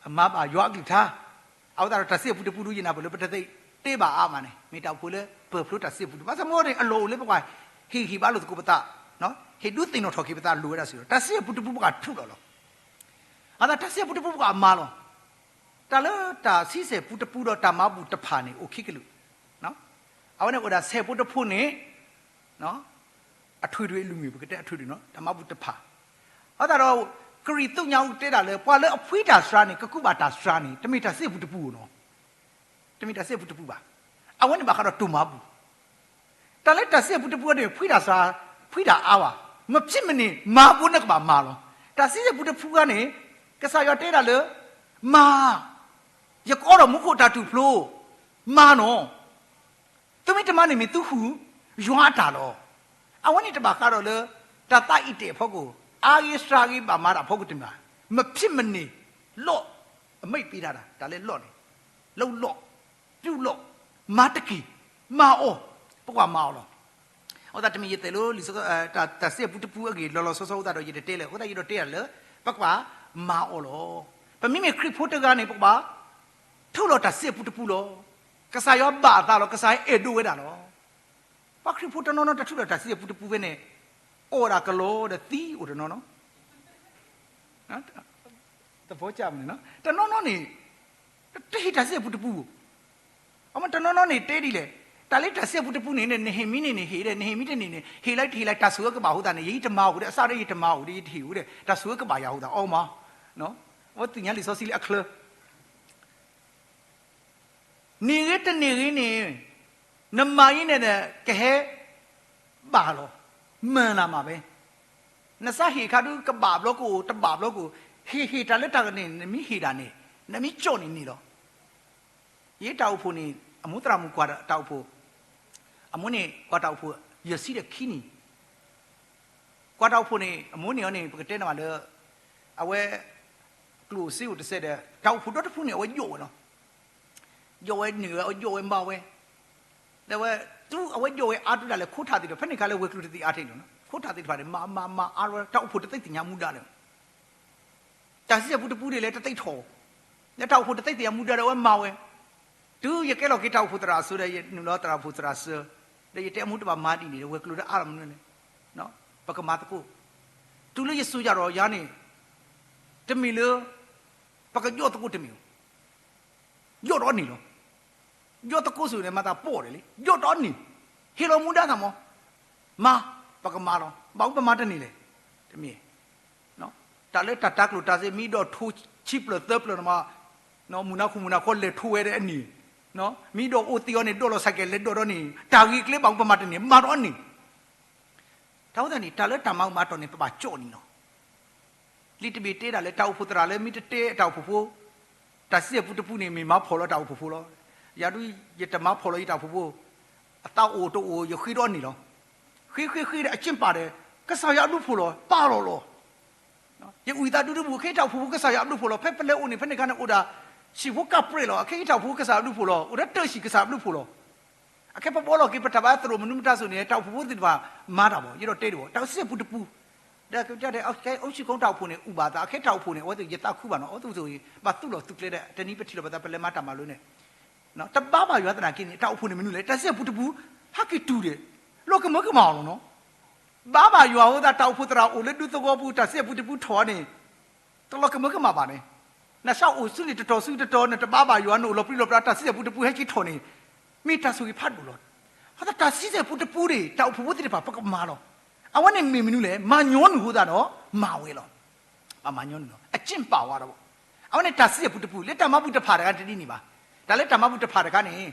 အမၤဘၣ်ယွၤအကလုၢ်ကထါ, အဃိသတးဒီး တၢ်ဆံဆဲၣ်ပူတပူဒၣ် ယနၢ်ပၢၢ်လၢပတသ့တဲဘၣ်အါမးန့ၣ် မ့ၢ်တၢ်အိၣ်ဖှိၣ်လၢပၢၢ်ဖျိတၢ်ဆံဆဲၣ်ပူတပူ. ဘၣ်ဆၣ်မ့ၢ်န့ၣ် အလီၢ်အိၣ်လၢပကွၢ် ဟ့ၣ်ဂံၢ်ဟ့ၣ်ဘါလိာ်သကိးပသး, ဟ့ၣ်ဒုးသ့ၣ်နီၣ်ထီၣ်က့ၤပသးလိၣ်ဝဲဒၣ်စ့ၢ်ကီးလီၤ. တၢ်ဆံဆဲၣ်ပူတပူပကထူးလီၤလီၤ. အဃိသတး တၢ်ဆံဆဲၣ်ပူတပူပကမၤလီၤ. တၢ်လၢတၢ်ဆံဆဲၣ်ပူတပူဒီးတၢ်မၤဘူၣ်တဖၣ်န့ၣ် အိၣ်ခံကလုာ်, အဝဲန့ၣ်အိၣ်ဒၣ်ဆဲၣ်ဖိတဖိန့ၣ် အထွံၣ်တဖၣ်အံၤ လူၤမ့ၢ်ပကတဲအထွံၣ်တဖၣ်နီၤ တၢ်မၤဘူၣ်တဖၣ်. အဃိသတးဒီး ကရံၣ်သူးညါအူကတဲဒၣ်လၢ ပှၤလၢအဖှံတၢ်စှၤန့ၣ် ကကူးဘၣ်တၢ်စှၤန့ၣ် တမ့ၢ်တၢ်ဆံဆဲၣ်ပူတပူနီၤ, တမ့ၢ်တၢ်ဆံဆဲၣ်ပူတပူဘၣ်. အဝဲန့ၣ်ဘၣ်ဃးဒီးတိၢ်မၤဘူၣ် တၢ်လၢတၢ်ဆံဆဲၣ်ပူတပူန့ၣ် ဖှံတၢ်စှၤ, ဖှံတၢ်အါဘၣ်, မ့ၢ်ဖဲမ့ၢ်န့ၣ် မၤဖိန့ၣ်ကဘၣ်မၤလီၤ. တၢ်ဆံဆဲၣ်ပူတပူခါန့ၣ် ကစၢ်ယွၤတဲဒၣ်လၢ မၤ, ယကအီထီၣ်မူခိၣ်တၢ်ထူၣ်ဖျိ, မၤနီၤ သုမ့ၢ်တမၤန့ၣ်မ့ၢ်သုဟူးယွၤအတၢ်လီၤ. အဝဲန့ၣ်တဘၣ်ဃးဒီးလၢ တၢ်သးအံၤတဲာ်အဖီခိၣ်, အါဂ့ၤစှၤဂ့ၤ ဘၣ်မၤတၢ်ဖီခိၣ်တမ့ၢ်ဘၣ်. မ့ၢ်ဖဲမ့ၢ်န့ၣ် လီၢ်, အမ့ၢ်ပ့ၤတၢ်ဒၣ် တၢ်လၢလီၢ်န့ၣ်, လီၢ်လီၢ်, တူၢ်လီၢ်, မၤတက့ၢ်, မၤအီၤ, ပကွၢ်မၤအီၤလီၤ. အဃိသတးတမ့ၢ်ယတဲလၢ တၢ်ဆံဆဲၣ်ပူတပူအဂ့ၢ်လီၤလီၤဆီဆီအဃိသတးဒီး ယတတဲလၢၤ, အဃိသတးယဒိးတဲဒၣ်လၢ ပကဘၣ်မၤအီၤလီၤ. ပမ့မ့ၢ်ခရံာ်ဖိတဂၤန့ၣ် ပကဘၣ် ထုးလီၤတၢ်ဆံဆဲၣ်ပူတပူလီၤ. ကစၢ်ယွၤဘၣ်အသးလီၤ, ကစၢ်ယွၤအဲၣ်ဒိးဝဲဒၣ်လီၤ. ပှၤခရံာ်ဖိတနီၤနီၤ တထုးလီၤတၢ်ဆံဆဲၣ်ပူတပူဖဲန့ၣ်, အီၣ်ဝဲဒၣ်ကလီဒီးသံအိၣ်တနီၤနီၤ, တနီၤနီၤန့ၣ် တဟ့ၣ်တၢ်ဆံဆဲၣ်ပူတပူ, အမ့ၢ်တနီၤနီၤန့ၣ်တဲဒ်လဲၣ်, တၢ်လၢတၢ်ဆံဆဲၣ်ပူတပူန့ၣ် နဟ့ၣ်မံန့ၣ်န့ၣ်ဟ့ၣ်ဒီး နဟ့ၣ်မံတန့ၢ်န့ၣ် ဟ့ၣ်လၢတဟ့ၣ်လၢ တၢ်ဆိၣ်အၢကဘၣ်အဃိသတးန့ၣ် ယတမၤအိၣ်ဒီး အစၢ်ဒီးယတမၤအိၣ်ဒီး ယတဟ့ၣ်အိၣ်ဒီး တၢ်ဆိၣ်အၢကဘၣ်ယၤအဃိသတး အီမး, အဝဲသ့ၣ်ညါလံာ်စီဆှံလၢအချၢ န့ၢ်ဂ့ၤတန့ၢ်ဂ့ၤန့ၣ် နမၤအံၤန့ၣ်ဒီး ကဟဲဘၣ်လီၤ. မၤနၤမးဝဲ, နစးဟ့ၣ်ခါဒုး ကဘၣ်ဘျီကအိၣ် တဘၣ်ဘျီကအိၣ်, ဟ့ၣ်ဟ့ၣ်တၢ်လၢတၢ်ကန့ၣ် နမ့ၢ်ဟ့ၣ်ဒၣ်န့ၣ် နမ့ၢ်ကၠီၣ်န့ၣ်န့ၣ်လီၤ. ယတၢ်အိၣ်ဖှိၣ်န့ၣ် အမိၢ်သရၣ်မုၣ်ကွၢ်တၢ်အိၣ်ဖှိၣ်, အမိၢ်န့ၣ်ကွၢ်တၢ်အိၣ်ဖှိၣ် ယဲၢ်ဆံဒီးခံနံၣ်, ကွၢ်တၢ်အိၣ်ဖှိၣ်န့ၣ် အမိၢ်န့ၣ်အီၤန့ၣ် ပကတဲန့ၣ်ဘၣ်လၢ အဝဲ ကျိၣ်စ့အိၣ်တစဲးဒီး တၢ်အိၣ်ဖှိၣ်ဒီတဖုန့ၣ် အဝဲယိးဝဲလီၤ. ယိးဝဲန့ၢ်ဝဲ ယိးဝဲမၤဝဲ, ဒီးဝဲ တုၤအဝဲယိးဝဲအါတုၤဒၣ်လဲာ် ခိၣ်ထးသ့ၣ်တဖၣ် ဖဲန့ၣ်အခါလၢဝဲၤကျိၤတသ့အါထဲန့ၣ်လီၤ. ခိၣ်ထးသ့ၣ်တဖၣ်န့ၣ် မၤမၤမၤအါဝဲ တၢ်အိၣ်ဖှိၣ်တသ့ၣ်ညါမူဒါလၢ တၢ်စံးစဲၣ်ပူတပူန့ၣ်လဲၣ် တသ့ထီၣ်, လၢတၢ်အိၣ်ဖှိၣ်တသ့ၣ်ညါမူဒါဒီး အဝဲမၤဝဲ, တုၤယကဲလီၤက့ၤတၢ်အိၣ်ဖှိၣ်သရၣ်အစၢၤဒီး ယနုာ်လီၤသရၣ်အိၣ်ဖှိၣ်သရၣ်စၢၤ, ဒီးယတဲအမူတဘၣ်မၤဒ်န့ၣ်ဒီး ဝဲၤကျိၤဒီးအါလီၤမနုၤလဲၣ်, ပကမၤသကိး, တုၤလၢယစူၤယၤဒီးယၤန့ၣ်, တမ့ၢ်လၢ ပကယီၢ်သကိးတမ့ၢ်ဧိၤ, ယီၢ်ဒီးန့ၣ်လီၤ. ယီၢ်သကိးစူၤန့ၣ် မၤသးပီၣ်ဒဲးလံ, ယီၢ်ဒီးန့ၣ်, ဟ့ၣ်လီၤမူဒါသးမး, မၤ, ပကမၤလီၤ. ဘၣ်မနုၤပမၤတန့ၢ်လဲၣ်, တမ့ၢ်, တၢ်လၢတၢ်တၤကျိၣ်တၤစ့ မ့ၢ်ဒီးထိဆံပျၢၤသၢပျၢၤန့ၣ်မး, မုၢ်နၤခိၣ်မုၢ်နၤခီလဲၤထိဝဲဒၣ်အန့ၣ်, မ့ၢ်ဒီးအိၣ်သ့အီၤန့ၣ် ဒိးလီၤစဲးကဲးလဲၤဒိးဒီးန့ၣ်, တၢ်ဂ့ၢ်ကျဲဘၣ်မနုၤပမၤတန့ၢ် မၤဒီးန့ၣ် တၢ်ဝဲသတးန့ၣ် တၢ်လၢတၢ်မၤအုၣ်မၤတီၢ်န့ၣ် ပဘၣ်ကၠီၣ်န့ၣ်လီၤ. လံာ်တဘ့ၣ်တဲဒၣ်လၢတၢ်အိၣ်ဖှိၣ်သရၣ်လၢမ့ၢ်တတဲတၢ်အိၣ်ဖှိၣ်ဖိ, တၢ်စံးစဲၣ်ပူတပူန့ၣ် မ့ၢ်မၤဖှီၣ်လီၤတၢ်အိၣ်ဖှိၣ်ဖိလီၤ. ယၤဒုး ယတမၤဖှီၣ်လီၤယတၢ်အိၣ်ဖှိၣ်ဖိ, အသးအိၣ်တအိၣ် ယဃ့ဒီးန့ၣ်လီၤ. ဃ့ဃ့ဃ့ဒီးအကၠ့ပာ်ဒီး ကစၢ်ယွၤအဘျုးဖှိၣ်လီၤ ပာ်လီၤလီၤ. ယအုၣ်သးဒူတဘူၣ် ခဲအံၤတၢ်အိၣ်ဖှိၣ်ဖိကစၢ်ယွၤအဘျုးဖှိၣ်လီၤ. ဖဲပလဲၤအိၣ်န့ၣ် ဖဲန့ၣ်အခါန့ၣ် အိၣ်ဒၣ် ဆံးဖိကၢ်ပြဲးလီၤ. ခဲအံၤတၢ်အိၣ်ဖှိၣ်ဖိကစၢ်ယွၤအဘျုးဖှိၣ်လီၤ. အိၣ်ဒီးတၢ်ဆံးကစၢ်အဘျုးဖှိၣ်လီၤ. အခဲပဘှီလီၤက့ၤ ပတၢ်ဘါသရိာ်မနုၤမတၤစိၤန့ၣ် တၢ်အိၣ်ဖှိၣ်ဖိသ့ၣ်တဖၣ်မၤတၢ်ဘၣ် ယအဲၣ်ဒိးတဲဒံးဘၣ် တၢ်စံးစဲၣ်ပူတပူ, ဒီးကတဲ အိၣ်ဆံၣ်ခိၣ်တၢ်အိၣ်ဖှိၣ်န့ၣ် အုၣ်ဘၣ်သး အခဲတၢ်အိၣ်ဖှိၣ်န့ၣ် အဝဲသ့ၣ်ယသးခုဘၣ်နီၤ အဝဲသ့ၣ်ဘၣ်သူၣ်လီၤသူၣ်ကျဲဒီး တနံၤပထံၣ်လိာ်ပသး ပလဲၤမၤတၢ်မၤလိန့ၣ် တဘါဘၣ်ယွၤသနာ်က့န့ၣ် တၢ်အိၣ်ဖှိၣ်န့ၣ်မနုၤလဲၣ် တၢ်စံးစဲၣ်ပူတပူ ဟဲက့ၤတုၤဒီး လီၤကမၢကမၣ်အီၤလီၤနီၤ. ဘါဘၣ်ယွၤအဃိသတး တၢ်အိၣ်ဖှိၣ်သရၣ်အိၣ်လၢဒူသဝီပူၤ တၢ်စံးစဲၣ်ပူတပူထီၣ်န့ၣ် တလီၤကမၢကမၣ်ဘၣ်န့ၣ်, နဆၢအိၣ်ဆူန့ၣ်တတီၤဆူတတီၤ နတဘါဘၣ်ယွၤ နအိၣ်လီၤပြံလီၤပြါ တၢ်စံးစဲၣ်ပူတပူဟဲက့ၤထီၣ်န့ၣ် မ့ၢ်တၢ်ဆိၣ်ဂ့ၤဖးဒိၣ်လီၤ. အဃိသတး တၢ်စံးစဲၣ်ပူတပူန့ၣ် တၢ်အိၣ်ဖှိၣ်ဖိသ့ၣ်တဖၣ် ပကမၤလီၤ. အဝဲန့ၣ်မ့ၢ်မနုၤလဲၣ် မၤညီနုၢ်အဃိသတးဒီး မၤဝဲလီၤ. ပမၤညီနုၢ်လီၤ အကၠ့ပာ်ဝဲဒီး အဝဲန့ၣ်တၢ်စံးစဲၣ်ပူတပူ လၢတၢ်မၤဘူၣ်တဖၣ်တဂၤန့ၣ်တဒ်န့ၣ်ဘၣ်. တၢ်လၢတၢ်မၤဘူၣ်တဖၣ်တခါန့ၣ်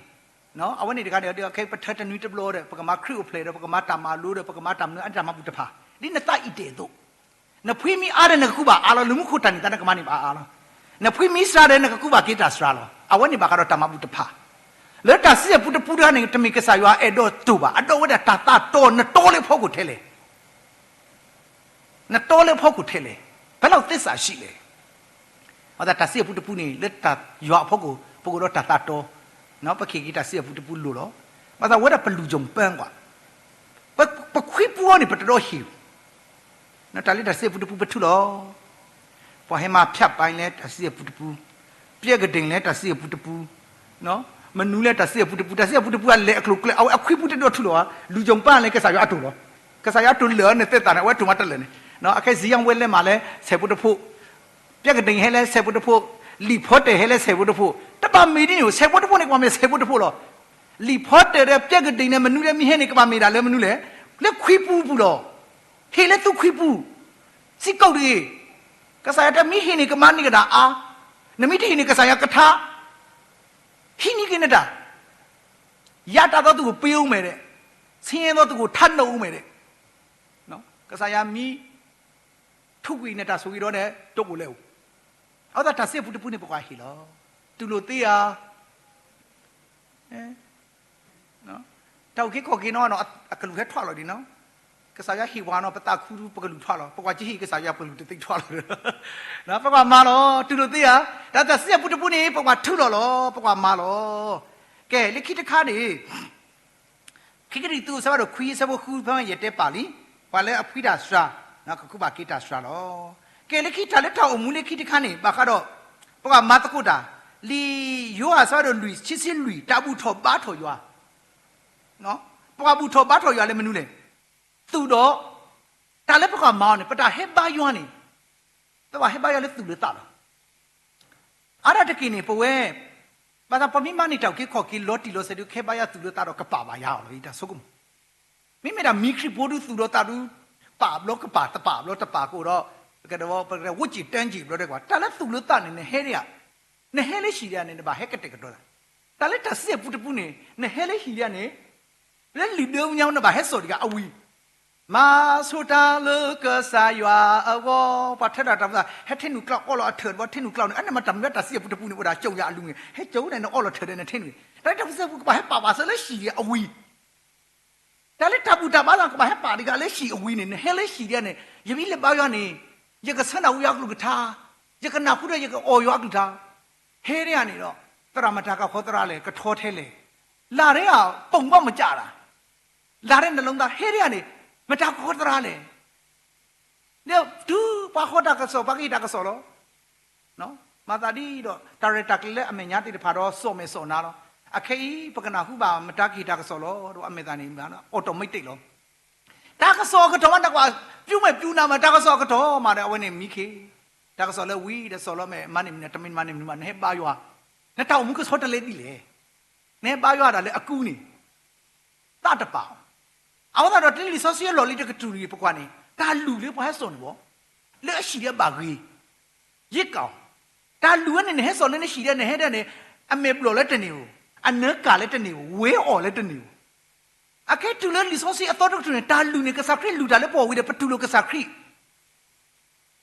အဝဲန့ၣ်တခါန့ၣ် ခဲအံၤပထၢတနွံတဘျီဒီး ပကမၤခရံာ်အိၣ်ဖျဲၣ်ဒီး ပကမၤတၢ်မၤလိဒီး ပကမၤတၢ်မနုၤ အတၢ်မၤဘူၣ်တဖၣ် ဒ်နသးအံၣ်တဲာ်အသိး နဖှံမ့ၢ်အါဒီးနကကူးဘၣ်အါလီၤ နမူခိၣ်တၢ်န့ၢ်သါ နကမၤန့ၢ်ဘၣ်အါအါလီၤ. နဖှံမ့ၢ်စှၤဒီး နကကူးဘၣ်က့ၤတၢ်စှၤလီၤ. အဝဲန့ၣ်ဘၣ်ဃးဒီးတၢ်မၤဘူၣ်တဖၣ် လၢတၢ်စံးစဲၣ်ပူတပူတခါန့ၣ် တမ့ၢ်ကစၢ်ယွၤအဲၣ်ဒိးတိၢ်ဘၣ် အဒိးဝဲဒၣ်တၢ်သးတီ နတီလၢအဖီခိၣ်ထဲလဲၣ် နတီလၢအဖီခိၣ်ထဲလဲၣ်, ဖဲလီၤသ့စးဆံးလဲၣ်. အဃိသတးတၢ်စံးစဲၣ်ပူတပူန့ၣ် လၢတၢ်ယွၤအဖီခိၣ် ပကအိၣ်ဒီးတၢ်သးတီ, ပကဟ့ၣ်က့ၤတၢ်စံးစဲၣ်ပူတပူလိၤလီၤ. ဘၣ်ဆၣ်ဝဲဒၣ်ပလူၤယိၤပၢကွၢ်, ပခွံပူအီၤန့ၣ် ပတဒီဟ့ၣ်, တၢ်လၢတၢ်စံးစဲၣ်ပူတပူပထူလီၤ ပှၤဟဲမၤဖၠးပာ်လဲၣ်တၢ်စံးစဲၣ်ပူတပူ, ပျဲကဒ့ၣ်လဲၣ်တၢ်စံးစဲၣ်ပူတပူ, မနုၤလဲၣ်တၢ်စံးစဲၣ်ပူတပူ, တၢ်စံးစဲၣ်ပူတပူအလဲၤအကျိၤကျဲ အဝဲအခွံပူတဒီထူလီၤဧါ, လူၤယိၤပၢလဲၣ် ကစၢ်ယွၤအတိၢ်လီၤ. ကစၢ်ယွၤတိၢ်လၢာ်န့ၣ်သ့ၣ်သၣ်န့ၣ် အဝဲတိၢ်မးတလၢာ်န့ၣ်, အခဲစံယါဝဲလဲၤမးလဲၣ် စဲးဖိတဖိ, ပျဲကဒ့ၣ်ဟဲလဲၣ် စဲးဖိတဖိ, လံာ်ဖီတဲာ်ဟဲလဲၣ် စဲးဖိတဖိ, တဘၣ်မ့ၢ်ဒ်န့ၣ် စဲးဖိတဖိန့ၣ် ကဘၣ်မ့ၢ်စဲးဖိတဖိလီၤ. လံာ်ဖီတဲာ်ဒီးပျဲကဒ့ၣ်န့ၣ် မနုၤလဲၣ်မ့ၢ်ဟဲန့ၣ် ကဘၣ်မ့ၢ်ဒၣ်လၢမနုၤလဲၣ်, လၢခွံပူပူၤလီၤ. ဟ့ၣ်လၢသုခွံပူၤ, စံးကိးတဂ့ၤ, ကစၢ်ယွၤတဲမ့ၢ်ဟ့ၣ်န့ၣ် ကမၤန့ၢ်ကဒၣ်အါ, နမ့ၢ်တဟ့ၣ်န့ၣ် ကစၢ်ယွၤကထါ, ဟံးန့ၢ်က့ၤနတၢ် ယာ်တၢ်သောသူကိုပေးဦးမယ်တဲ့, ဆင်းရဲသောသူကိုထပ်နှုတ်ဦးမယ်တဲ့, ကစၢ်ယွၤမ့ၢ် ထုးကွံာ်နတၢ်ဆိၣ်ဂ့ၤဒီးန့ၣ် တိကိၣ်လဲအိၣ်, အဝဲသတးတၢ်စံးပူတပူန့ၣ် ပကွၢ်ဟ့ၣ်လီၤ. တူၢ်လိာ်သ့ဧါ, တၢ်အုၣ်က့ၤခီၣ်က့ၤနီၤ အကလူးဟဲထွဲလီၤဒံးနီၤ, ကစၢ်ယွၤဟ့ၣ်ပှၤနီၤ ပသးခုပကလူးထွဲလီၤ, ပကွၢ်ကဟ့ၣ်ကစၢ်ယွၤပကလူးတသ့ထွဲလီၤ. ပကွၢ်မၤလီၤ, တူၢ်လိာ်သ့ဧါ, တၢ်တၢ်စံးပူတပူန့ၣ် ပကွၢ်ထုးလီၤလီၤ, ပကွၢ်မၤလီၤ. ကဲ လၢခံတခါန့ၣ် ခံကရံၣ်သူး အဆၢဖးဒိၣ်ခွံ အဆၢဖိဃုဖဲယတဲပာ်လံ, ပှၤလၢအဖှံတၢ်စှၤ ကကူးဘၣ်က့ၤတၢ်စှၤလီၤ. ကဲ လၢခံတၢ်လၢတၢ်အိၣ်မူလၢခံတခါန့ၣ် ဘၣ်ဃးဒီး ပကမၤသကိးတၢ်, လံာ်ယိၤဟၣ်အဆၢဖးဒိၣ်လွံၢ် ခံဆံလွံၢ် တၢ်ဘူၣ်ထီၣ်ဘါထီၣ်ယွၤ, ပကဘူၣ်ထီၣ်ဘါထီၣ်ယွၤလၢမနုၤလဲၣ်, သူၣ်ဒီး တၢ်လၢပကမၤအီၤန့ၣ် ပတၢ်ဟဲဘါယွၤန့ၣ် ပဘၣ်ဟဲဘါယွၤလၢသူၣ်လၢသးလီၤ. အါဒၣ်တက့ၢ်န့ၣ် ပဝဲ ဘၣ်ဆၣ်ပမ့ၢ်မၤန့ၢ်တၢ်အုၣ်က့ၤခီၣ်က့ၤလီၤတံၢ်လီၤဆဲးဒုး ကဟဲဘါယွၤသူၣ်လၢသးဒီးကပာ်ဘၣ်ယၤအီၤလီၤ ယတၢ်ဆိကမိၣ်. မ့မ့ၢ်ဒၣ်မံခရံာ်ဖိဒုးသူၣ်ဒီးသးဒုး ပာ်ဘျီကပာ် တပာ်ဘျီတပာ်ကအိၣ်ဒီး ကဒီးပကဝဲၢ်စံၣ်တၢ်စံၣ်ဘျီဒီးကွၢ် တၢ်လၢသူၣ်လၢသးန့ၣ် နဟဲဒၣ်ဧါ, နဟဲလၢဟံၣ်ဒၣ်န့ၣ် နဘၣ်ဟဲကတဲာ်ကတီၤသး တၢ်လၢတၢ်စံးအပူတပူန့ၣ် နဟဲလၢဟံၣ်ဒံးန့ၣ်, လၢလုၢ်ဒၢညါနဘၣ်ဟဲစိာ်တဂၤအဝံၤ, မၤဆိတၢ်လၢကစၢ်ယွၤအဂီၢ်, ပှၤထၢတၢ်တၢ်ပသး ဟဲထဲနုာ်ကျါအီၣ်လီၤအထၢၣ်တဘီ ထဲနုာ်ကျါန့ၣ် အန့ၣ်မ့ၢ်တၢ်မ့ၢ်ဝဲတၢ်စံးအပူတပူန့ၣ် အိၣ်ဒၣ်ကၠိယၤအလူၤန့ၣ် ဟဲကၠိန့ၣ် နအီၣ်လီၤထၢၣ်ဒီးနထဲနုာ်, တၢ်လၢတၢ်စံးအပူကဘၣ်ဟဲပာ်ဘၣ်စၢၤလၢဟံၣ်ဒံးအဝံၤ တၢ်လၢတၢ်ဘူၣ်တၢ်ဘါသးကဘၣ်ဟဲပာ်တဂၤလၢဟံၣ်အဝံၤန့ၣ် နဟဲလၢဟံၣ်ဒံးန့ၣ် ယမ့ၢ်လဲၤဘါယွၤန့ၣ် ယကဆၢနၢ်ဟူယွၤအကလုၢ်ကထါ, ယကနၢ်ဟူဒီးယကအီၣ်ယွၤအကလုၢ်ကထါ, ဟဲဒံးန့ၣ်ဒီး သရၣ်မတၤကဃီသရၣ်လဲၣ် ကထီထဲလဲၣ်, လၢ်ဒ်အပူၤဘၣ်မကၢ်ဒၣ်, လၢ်ဒ်နလိၤသး ဟဲဒံးန့ၣ် မတၤကဃီသရၣ်လဲၣ် ဒီးတုၤပှၤဃီတၢ်ကစီၣ် ပှၤကဟ့ၣ်တၢ်ကစီၣ်လီၤ. မၤသးဒ်ဒီး တၢ်ရဲၣ်တၢ်ကျဲၤလၢအမဲာ်ညါသ့ၣ်တဖၣ်ဒီး စိာ်မဲာ်စိာ်နါလီၤ. အခဲအံၤ ပကနၢ်ဟူဘၣ်မတၤကဟ့ၣ်တၢ်ကစီၣ်လီၤ ဒီးအမဲာ်သးန့ၣ် automatic လီၤ. တၢ်ကစီၣ်အကတီၢ်မး နကွၢ် ပျူမဲာ်ပျူနါမး တၢ်ကစီၣ်အကတီၢ်မးဒီး အဝဲန့ၣ်မံခ့ တၢ်ကစီၣ်လၢဝံၤဒီး စီၤလီၤမဲာ် မၤန့ၢ်မနုၤ တမ့ၢ်မၤန့ၢ်မနုၤမး နဟဲဘါယွၤ, နတၢ်အိၣ်မူကဆီတလဲဒ်လဲၣ်, နဟဲဘါယွၤဒၣ်လၢအကူန့ၣ် သးတပာ်အီၤ. အဃိသတးဒီး တၢ်လံာ်စီဆှံအလီၢ်လံၤတကတြူၢ်န့ၣ် ပကွၢ်န့ၣ် တၢ်လုၢ်လၢပှၤဟဲစိာ်န့ၣ်ဘၣ်, လၢအဟံၣ်ဒံးအဘၣ်ဂ့ၤ, ယဲၢ်ကီၢ်, တၢ်လုၢ်ဝဲန့ၣ် နဟဲစိာ်လၢနဟံၣ်ဒံး နဟဲဒံးန့ၣ် အမဲာ်ဘျီၣ်လၢတန့ၢ်ဧိၤ, အနၢကၢ်လၢတန့ၢ်ဧိၤ, ဝဲအီၣ်လၢတန့ၢ်ဧိၤ, အခဲတုၤလၢလံာ်စီဆှံအသီတကတြူၢ်န့ၣ် တၢ်လုၢ်န့ၣ် ကစၢ်ခရံာ်လုၢ်တၢ်လၢပဂီၢ်ဝံၤဒီး ပတူၢ်လိာ်ကစၢ်ခရံာ်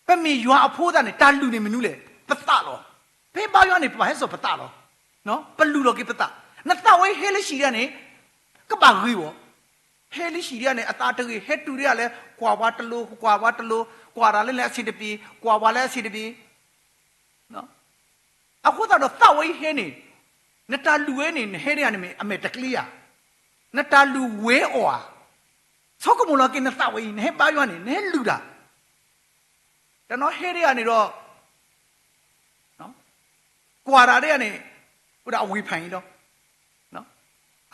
ပမ့ၢ်ယွၤအဖိသတးန့ၣ် တၢ်လုၢ်န့ၣ်မနုၤလဲၣ်, ပသးလီၤ. ဖဲဘါယွၤန့ၣ် ပဘၣ်ဟဲစိာ်ပသးလီၤ. ပလူၤလီၤက့ၤပသး, နသးဝဲဟဲလၢဟံၣ်ဒံးန့ၣ် ကဘၣ်ဂ့ၤဘၣ်. ဟဲလၢဟံၣ်ဒံးန့ၣ် အသးတဂ့ၤ ဟဲတုၤဒံးလၢ ကွၢ်ပှၤတလိၤ ကွၢ်ပှၤတလိၤ ကွၢ်တၢ်လၢအဆံးတပ့ၤ ကွၢ်ပှၤလၢအဆံးတပ့ၤ အဃိသတးဒီးသးဝဲအံၤဟဲန့ၣ် နတၢ်လုၢ်ဝဲန့ၣ် နဟဲဒံးန့ၣ် အမဲာ်တကျ့ဧါ, နတၢ်လုၢ်ဝဲအီၣ်ဧါ, ဆိကမိၣ်လီၤက့ၤနသးဝဲအံၤ နဟဲဘါယွၤန့ၣ် နဟဲလုၢ်တၢ် တနီၤဟဲဒံးန့ၣ်ဒီး ကွၢ်တၢ်ဒံးန့ၣ် အိၣ်ဒၣ်အဝ့ၢ်ဖးအံၤလီၤ.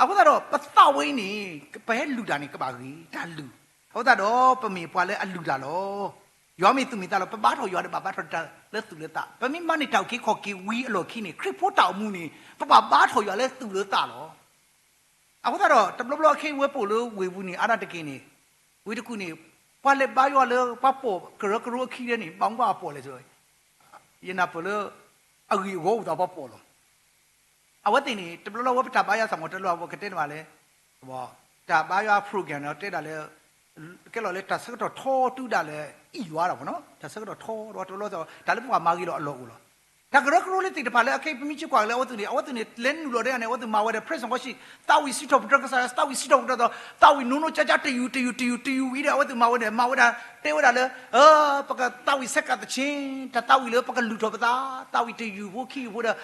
အဃိသတးဒီး ပသးဝဲအံၤန့ၣ် ပဟဲလုၢ်တၢ်န့ၣ် ကဘၣ်ဂ့ၤ တၢ်လုၢ်, အဃိသတးဒီး ပမ့ၢ်ပှၤလၢအလုၢ်တၢ်လီၤ. ယွၤမ့ၢ်သူၣ်မ့ၢ်သးလီၤ ပဘါထီၣ်ယွၤဒီးဘၣ်ဘါထီၣ်တၢ်လၢသူၣ်လၢသး, ပမ့ၢ်မၤန့ၢ်တၢ်အုၣ်က့ၤခီၣ်က့ၤဝံၤအလီၢ်ခံန့ၣ် ခရံာ်ဖိတၢ်အိၣ်မူန့ၣ် ပဘၣ်ဘါထီၣ်ယွၤလၢသူၣ်လၢသးလီၤ. အဃိသတးဒီး တဘျီဘျီခဲအံၤဝဲပိာ်လၢဝ့ၢ်ပူၤန့ၣ် အါဒၣ်တက့ၢ်န့ၣ် ဝ့ၢ်တကူၣ်န့ၣ် ပှၤလဲၤဘါယွၤလၢပှၤပိာ်ကရၢကရိအခံန့ၣ် ဘၣ်မူဘၣ်အပိာ်လဲၣ်, ယနၢ်ပၢၢ်လၢ အဂ့ၢ်အဂီၢ်အိၣ်သးပှၤပိာ်လီၤ. အဝဲသ့ၣ်န့ၣ် တဘျီဘျီဝဲပတၢ်ဘါယွၤသးမီၤတလီၤ အဝဲကတဲန့ၣ်ဘၣ်လဲၣ်, တၢ်ဘါယွၤ program န့ၣ် တဲဒၣ်လၢ ကဲလီၤလၢတၢ်ဆၢကတီၢ်ထီတုၤဒၣ်လဲာ် အံၣ်ယွၤဒၣ်ဝဲနီၤ တၢ်ဆၢကတီၢ်ထီဒီးတဘျီ တၢ်လၢပှၤမၤဂ့ၤလီၤအလီၢ်အိၣ်လီၤ. တၢ်ကရၢကရိလၢသ့ၣ်တဖၣ်လၢအခဲအံၤပမ့ၢ်ကကွၢ်လၢအဝဲသ့ၣ်န့ၣ် အဝဲသ့ၣ်န့ၣ် လဲၤနုာ်လီၤဒံးန့ၣ် အဝဲသ့ၣ်မၤဝဲဒီး praise and worship သးဝံၣ်စံးထီၣ်ပတြၢၤကစၢ်ယွၤ သးဝံၣ်စံးထီၣ်ပတြၢၤသး သးဝံၣ်နူနူကၠါကၠါတယူၢ်တယူၢ်တယူၢ်တယူၢ်ဝံၤဒီး အဝဲသ့ၣ်မၤဝဲန့ၣ် မၤဝဲဒၣ် တဲဝဲဒၣ်လၢ ပကသးဝံၣ်ဆဲးကးသီချင်း တၢ်သးဝံၣ်လၢပကလုၢ်ထီၣ်ပသး သးဝံၣ်တယူၢ်ဖိခံယူၢ်ဖိဒီး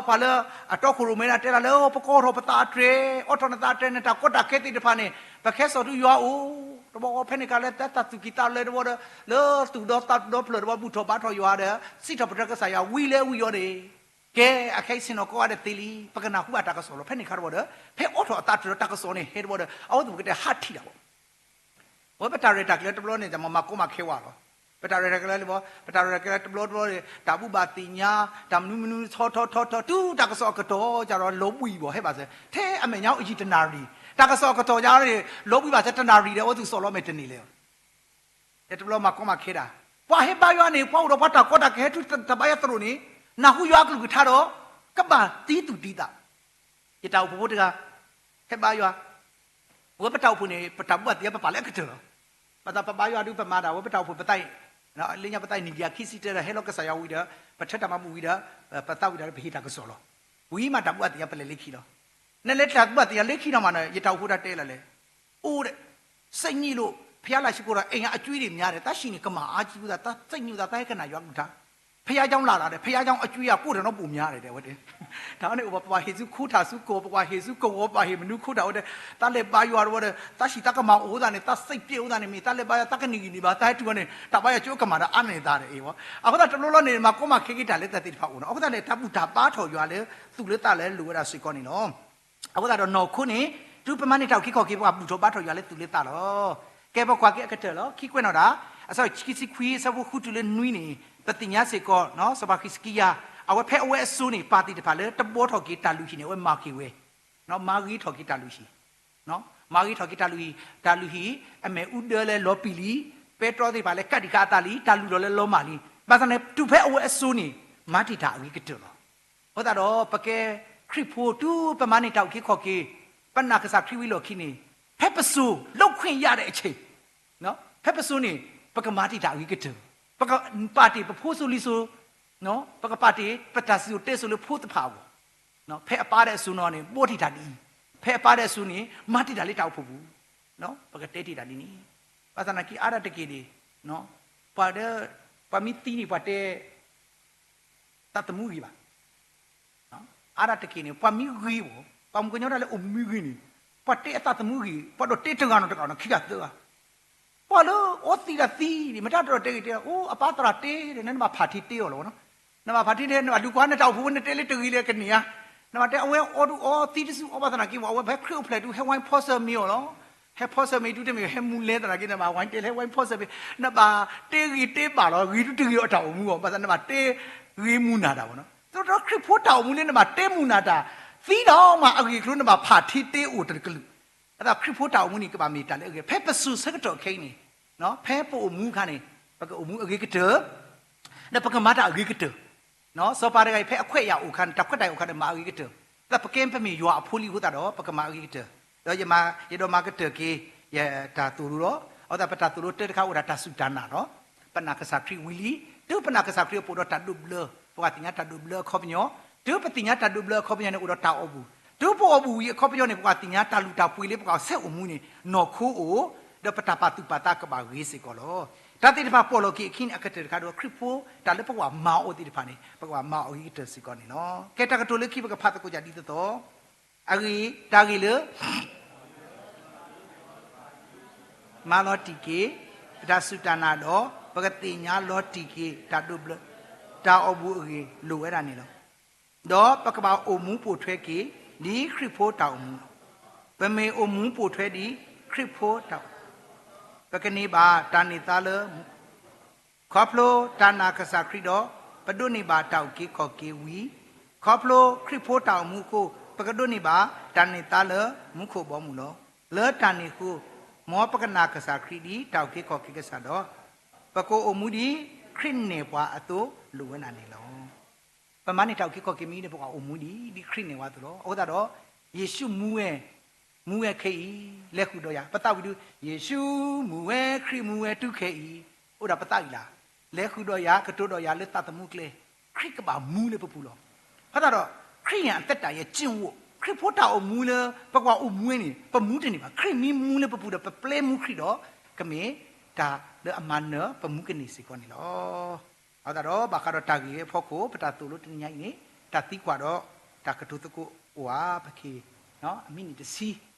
ပှၤလၢအတီခိၣ်ရိၣ်မဲဒၣ်တဲဒၣ်လၢ ပကအီၣ်ထီၣ်ပသးအတြဲၤ အီၣ်ထီၣ်နသးအတြဲၤ နတၢ်ကီတၢ်ခဲသ့ၣ်တဖၣ်န့ၣ် ပကဟဲစိာ်ဆူယွၤအအိၣ် တဘျီဃီဖဲန့ၣ်အခါလၢတၢ်သူၣ်ကံၢ်သးလဲတဘျီဒီး လၢသူၣ်ဒီသးဒီဖျၢၣ်တဘျီ ဘူၣ်ထီၣ်ဘါထီၣ်ယွၤဒီး စံးထီၣ်ပတြၢၤကစၢ်ယွၤ ဝံၤလၢဝံၤအီၤန့ၣ် ကဲ အခဲအံၤဆ့ၣ်နီၤကိးဂၤဒဲးသ့လံ ပကနၢ်ဟူဘၣ်တၢ်ကစီၣ်လီၤ. ဖဲန့ၣ်အခါတဘျီဒီး ဖဲအီၣ်ထီၣ်အသးတြဲၤဒီးတၢ်ကစီၣ်န့ၣ် ဟဲတဘျီဒီး အဝဲသ့ၣ်ပကတဲဟးထံၣ်တၢ်ဘၣ် အဝဲပတၢ်ရဲၣ်တၢ်ကျဲၤတဘျီန့ၣ် တမ့ၢ်မၤကီမၤခဲဝဲလီၤ. ပတၢ်ရဲၣ်တၢ်ကျဲၤလၢ ပတၢ်ရဲၣ်တၢ်ကျဲၤတဘျီတဘျီန့ၣ် တၢ်ဘူၣ်ဘၣ်သ့ၣ်ညါ တၢ်မနုၤမနုၤထီထီထီထီ တုၤတၢ်ကစီၣ်အကတီၢ်ကဒီး လီၤဘှံးဘၣ်ဟဲဘၣ်စၢၤ ထဲအမဲာ်ညါအိၣ်ယံာ်တနၣ်ရံၣ် တၢ်ကစီၣ်အကတီၢ်ယါန့ၣ် လီၤဘှံးဘၣ်စၢၤတနၣ်ရံၣ်ဒီး အဝဲသ့ၣ်စီၤလီၤမဲာ်တန့ၢ်လၢၤ တဲတဘျီမၤကီမၤခဲဒၣ် ပှၤဟဲဘါယွၤန့ၣ် ပှၤအိၣ်ဒီးပှၤတၢ်ကီတၢ်ခဲဟဲတုၤတၢ်ဘါယွၤသရိာ်န့ၣ် နၢ်ဟူယွၤအကလုၢ်ကထါဒီး ကဘၣ်သံသူၣ်သံသး ယတၢ်အိၣ်ဖှိၣ်ဖိတဂၤ ဟဲဘါယွၤ ဝဲပတၢ်အိၣ်ဖှိၣ်န့ၣ် ပတၢ်ဘူၣ်ဘၣ်သ့ၣ်ညါပပာ်လၢအကတၢၢ်လီၤ. ဘၣ်ဆၣ်ပဘါယွၤဒုးပမၤဒၣ်ဝဲပတၢ်အိၣ်ဖှိၣ်ပသးအံၤ လၢညါပသးအံၤနံၣ်ဒံးအခံဆံတၢဒီး ဟဲလီၤကစၢ်ယွၤဝံၤဒီး ပထၢတၢ်မၤဘူၣ်ဝံၤဒီး ပသးဝံၣ်ဒီးပဟ့ၣ်တၢ်ကစီၣ်လီၤ. ဝံၤမးတၢ်ဘူၣ်ဘၣ်သ့ၣ်ညါပလဲၤလၢခံလီၤ. နလဲၤတၢ်ဘူၣ်ဘၣ်သ့ၣ်ညါလၢခံနီၤမးန့ၣ် ယတၢ်အိၣ်ဖှိၣ်တၢ်တဲလီၤလဲၣ် အိၣ်ဒီး စ့ၣ်ညံၣ်လိာ် ဖျါလၢ်ဆံကိၣ်ဒီး အဲၣ်ညါအကွံဒံးမးဒီး တၢ်ဆံးန့ၣ် ကမၤအါကံဝံသး တၢ်စ့ၣ်ညံၣ်ဝံသး တၢ်ဟဲကနၣ်ယွၤကလုၢ်ကထါ ဖယါကျောင်းလာလာတယ် ဖယါကျောင်းအကွံအကိၢ်ထီၣ်နီတဘိးမးဒီး တဲဝဲတဲ တၢ်န့ၣ်အိၣ်ပှၤဟ့ၣ်ဆူခိတၢ်ဆူကီၢ် ပှၤဟ့ၣ်ဆူကဝီၤ ပှၤဟ့ၣ်မနုၤခိတၢ်ဝဲတဲ တၢ်လဲၤဘါယွၤတဝဲဒီး တၢ်ဆံးတၢ်ကမၤအိၣ်သးန့ၣ် တၢ်စ့ၣ်ပျဲအိၣ်သးန့ၣ် မ့ၢ်တၢ်လဲၤဘါယွၤ တၢ်ကန့ၢ်ဂံၢ်န့ၢ်ဘါ တၢ်ဟဲတုၤဝဲန့ၣ် တၢ်ဘါယွၤကၠိကမၤဒီးအါန့ၢ်သးဒီးအံၤဝဲ အဃိသတးတဘျီဘျီန့ၣ် မၤကီမၤခဲက့ၤတၢ်လၢတၢ်သ့ၣ်တဖၣ်အိၣ်နီၤ အဃိသတးန့ၣ် တၢ်ဘူၣ်တၢ်ဘါထီၣ်ယွၤလၢသူၣ်လၢသးလၢလိၣ်ဝဲဒၣ်စ့ၢ်ကီးန့ၣ်လီၤ. အဃိသတးဒီးနီၢ်ခိန့ၣ် တုၤပမၤန့ၢ်တၢ်အုၣ်က့ၤခီၣ်က့ၤ ပှၤဘူၣ်ထီၣ်ဘါထီၣ်ယွၤလၢသူၣ်လၢသးလီၤ. ကဲပကွၢ်က့ၤအကတၢၢ်လီၤ. ခံကွဲးနီၣ်ဒၣ် အဆၢခံဆံခွံ အဆၢဖိဃုတုၤလၢနွံန့ၣ် ပသ့ၣ်ညါစ့ၢ်ကီး စီၤပၤဟံးစကံယၤ အဝဲဖဲအဝဲအစိၤန့ၣ် ပၢ်သ့ၣ်တဖၣ်လၢတဘှီထီၣ်က့ၤတၢ်လုၢ်ဟံၣ်န့ၣ် အဝဲမၤက့ၤဝဲ မၤဂ့ၤထီၣ်က့ၤတၢ်လုၢ်ဟံၣ် မၤဂ့ၤထီၣ်က့ၤတၢ်လုၢ်ဟံၣ် တၢ်လုၢ်ဟံၣ် အမဲာ်အူဒၢလၢလီၤပံာ်လံ, ပဲတြီသ့ၣ်တဖၣ်လၢကးဒံးခးအသးလံ, တၢ်လုၢ်လီၤလၢလီၤမၢ်လံ. ဘၣ်ဆၣ်န့ၣ် တုၤဖဲအဝဲအစိၤန့ၣ် မၤတ့ၢ်တၢ်အဂ့ၤကတၢၢ်လီၤ. အဃိသတးဒီး ပကဲ ခရံာ်ဖိတုၤပမၤန့ၢ်တၢ်အုၣ်က့ၤခီၣ်က့ၤ, ပနာ်ကစၢ်ခရံာ်ဝံၤလီၢ်ခံန့ၣ်, ဖဲပစိၤ လုပ်ခွင့်ရတဲ့အချိန်, ဖဲပစိၤန့ၣ် ပကမၤတ့ၢ်တၢ်အဂ့ၤကတၢၢ်, ပကပာ်တ့ၢ်ပဖိစိၤလံၤစိၤ, ပကပာ်တ့ၢ်ပတၢ်စံၣ်စိၤတဲစိၤလၢဖိတဖၣ်အဂီၢ်, ဖဲအပၢ်ဒီးအစိၤနီၢ်န့ၣ် ဘှီတ့ၢ်တၢ်ဒ်အံၤ, ဖဲအပၢ်ဒီးအစိၤန့ၣ် မၤတ့ၢ်တၢ်လၢတၢ်အိၣ်ဖှိၣ်ပူၤ, ပကတဲတ့ၢ်တၢ်ဒ်န့ၣ်, ဘၣ်ဆၣ်သနာ်က့အါဒၣ်တက့ၢ်န့ၣ်, ပှၤဒီး, ပှၤမ့ၢ်သံန့ၣ် ပှၤတဲ သးသမူဂ့ၤဘၣ်. အါဒၣ်တက့ၢ်န့ၣ် ပှၤမ့ၢ်ဂ့ၤဘၣ်, ပှၤမုၣ်ကညီတၢ်လၢအိၣ်မူဂ့ၤန့ၣ်, ပှၤတဲအသးသမူဂ့ၤ, ပှၤဒိးတဲတဂၤနီတဂၤနီၤ ခံဂၤသၢဂၤ, ပှၤလၢအီသံးတၢ်သံန့ၣ် မ့ၢ်တၢ်တရီၤတဲဂ့ၤတဲ, အိၣ်အပၢ်သရၣ်တဲဒီး နဘၣ်ဖးထံတဲအီၤလီၤနီၤ, နဘၣ်ဖးထံတဲ နဘၣ်ဒုးကွၢ်နတၢ်အိၣ်ဖှိၣ်ဝဲ နတဲလၢတဂ့ၤလၢကန့ၢ်ဧါ, နဘၣ်တဲအဝဲအီဒုးအီသံတစုအီဘၣ်သနာ်က့ အဝဲဖဲခရံာ်အိၣ်ဖျဲၣ်တုၤ ဟဲဝိုင်းဖီစၢၤမ့ၤအီၤလီၤ. ဟဲဖီစၢၤမ့ၤတုၤတမ့ၢ် ဟဲမူလဲသနာ်က့ နဘၣ်ဝိုင်းတဲလၢဟဲဝိုင်းဖီစၢၤမ့ၤ, နဘၣ်တဲဂ့ၤတဲဘၣ်လီၤ, ဂ့ၤဒုးတဂ့ၤအီၤတၢ်အိၣ်မူအီၤ, ဘၣ်ဆၣ်နဘၣ်တဲဂ့ၤမုၢ်နၤတၢ်ဘၣ်နီၤ, သိးဒီးခရံာ်ဖိတၢ်အိၣ်မူလၢနဘၣ်တဲမုၢ်နၤတၢ်, သံဒီးမၤအဂ့ၢ်အကျိၤ နဘၣ်ဖးထံတဲအိၣ်တကလုာ်, အသးခရံာ်ဖိတၢ်အိၣ်မူန့ၣ် ကဘၣ်မ့ၢ်တၢ်လၢအဂ့ၤ, ဖဲပစိၤဆၢကတီၢ်ခဲအံၤန့ၣ်, ဖဲပအိၣ်မူအခါန့ၣ်, ပကအိၣ်မူအဂ့ၤကတၢၢ် ဒီးပကမၤတၢ်အဂ့ၤကတၢၢ်, စီၤပၤတဂၤအံၤ ဖဲအခွဲးယာ်အိၣ်အခါန့ၣ် တၢ်ခွဲးတၢ်ယာ်အိၣ်အခါန့ၣ် မၤအဂ့ၤကတၢၢ်, ဒီးပကဲပမ့ၢ်ယွၤအဖိလံအဃိသတးဒီး ပကမၤအဂ့ၤကတၢၢ်, ဒီးယမၤ, ယဒိးမၤကတၢၢ်က့ၤ ယတၢ်သိၣ်လိလီၤ. အဃိသတး ပတၢ်သိၣ်လိတၢ်တခါအိၣ်ဒၣ်တၢ်စူၢ်တၢ်နာ်လီၤ. ပနာ်ကစၢ်ခရံာ်ဝံၤလံ, တုၤပနာ်ကစၢ်ခရံာ်အပူၤဒီးတၢ်ဒိးဘျၢ, ပကသ့ၣ်ညါတၢ်ဒိးဘျၢအခီပညီ, တုၤပသ့ၣ်ညါတၢ်ဒိးဘျၢအခီပညီန့ၣ် အိၣ်ဒီးတၢ်အီၣ်ဘူၣ်, တုၤပအီၣ်ဘူၣ်ဝံၤအခီပညီန့ၣ် ပကသ့ၣ်ညါတၢ်လုၢ်တၢ်ပှ့ၤလၢပကဆဲးအိၣ်မူန့ၣ် နီၢ်ခိအိၣ်, ဒီးပတၢ်ပာ်သူၣ်ပာ်သးကဘၣ်ဂ့ၤစ့ၢ်ကီးလီၤ. တၢ်သ့ၣ်တဖၣ်ပိာ်လီၤက့ၤအခံန့ၣ် အကတၢၢ်တခါဒီး ခရံာ်ဖိတၢ်လၢပကဘၣ်မၤအီၤသ့ၣ်တဖၣ်န့ၣ် ပကဘၣ်မၤအီၤအဂ့ၤကတၢၢ်စ့ၢ်ကီးန့ၣ်လီၤ. ကဲတၢ်ကတိၤလၢခံ ပကဖးသကိးယၤဒ်သိးသိး, အဂ့ၢ်, တၢ်ဂ့ၢ်လၢ မၤလီၤတံၢ်က့ၤ ပတၢ်စူၢ်တၢ်နာ်ဒီး ပကသ့ၣ်ညါလီၤတံၢ်က့ၤ တၢ်ဒိးဘျၢ တၢ်အီၣ်ဘူၣ်အဂ့ၢ်လိၣ်ဝဲဒၣ်န့ၣ်လီၤ. ဒီးပကဘၣ်အိၣ်မူပိာ်ထွဲက့ၤ ဒ်ခရံာ်ဖိတၢ်အိၣ်မူလီၤ. ပမ့ၢ်အိၣ်မူပိာ်ထွဲဒ်ခရံာ်ဖိတၢ်အိၣ်မူ, ပကန့ၢ်ဘၣ်တၢ်န့ၢ်သါလၢမူ ခီဖျိတၢ်နာ်ကစၢ်ခရံာ်ဒီး ပဒိးန့ၢ်ဘၣ်တၢ်အုၣ်က့ၤခီၣ်က့ၤဝံၤ, ခီဖျိခရံာ်ဖိတၢ်အိၣ်မူအဃိ ပကဒိးန့ၢ်ဘၣ်တၢ်န့ၢ်သါလၢမူခိၣ်ဘီမုၢ်လီၤ. လၢတၢ်န့ၣ်အဃိ, မ်ပကနာ်ကစၢ်ခရံာ်ဒ်တၢ်အုၣ်က့ၤခီၣ်က့ၤကစၢ်ဒီး ပကအိၣ်မူဒ်ခရံာ်နဲၣ်ပှၤအသိးလိၣ်ဝဲဒၣ်န့ၣ်လီၤ. ပမၤန့ၢ်တၢ်အုၣ်က့ၤခီၣ်က့ၤမ့ၢ်ဂ့ၤန့ၣ် ပကအိၣ်မူဒ် ဒ်ခရံာ်နဲၣ်ပှၤအသိးလီၤ. အဃိသတးဒီး ယ့ၣ်ၡူးမူဝဲ, မူဝဲခဲအံၤ, လဲၤဃုာ်ဒီးယၤ, ပသးဝံၤဒုး ယ့ၣ်ၡူးမူဝဲ ခရံာ်မူဝဲတုၤခဲအံၤ, အိၣ်ဒီးပသးအံၤလီၤ. လဲၤဃုာ်ဒီးယၤ ကတိၤဒီးယၤလၢသးသမူကျဲ, ခရံာ်ကဘၣ်မူလၢပပူၤလီၤ. အဃိသတးဒီး ခရံာ်အသက်တာရဲ့ကျင့်ဝတ်, ခရံာ်ဖိတၢ်အိၣ်မူလၢ ပကဘၣ်အိၣ်မူဝဲန့ၣ် ပမူတန့ၢ်ဘၣ်. ခရံာ်မ့ၢ်မူလၢပပူၤဒီး ပပျဲမူခရံာ်ဒီး ကမ့ၢ်တၢ်လၢအမၤနၢၤပမူကန့ၢ်စ့ၢ်ကီးန့ၣ်လီၤ. အဃိသတးဒီး ဘၣ်ဃးဒီးတၢ်ဂ့ၢ်အဖီခိၣ် ပတၢ်သိၣ်လိတနံၤညါအံၤန့ၣ် တၢ်သံကွၢ်ဒီး တၢ်ကတိၤသကိးအိၣ်ဧါ ပက့ၤ, အမံးနံးတဆံ,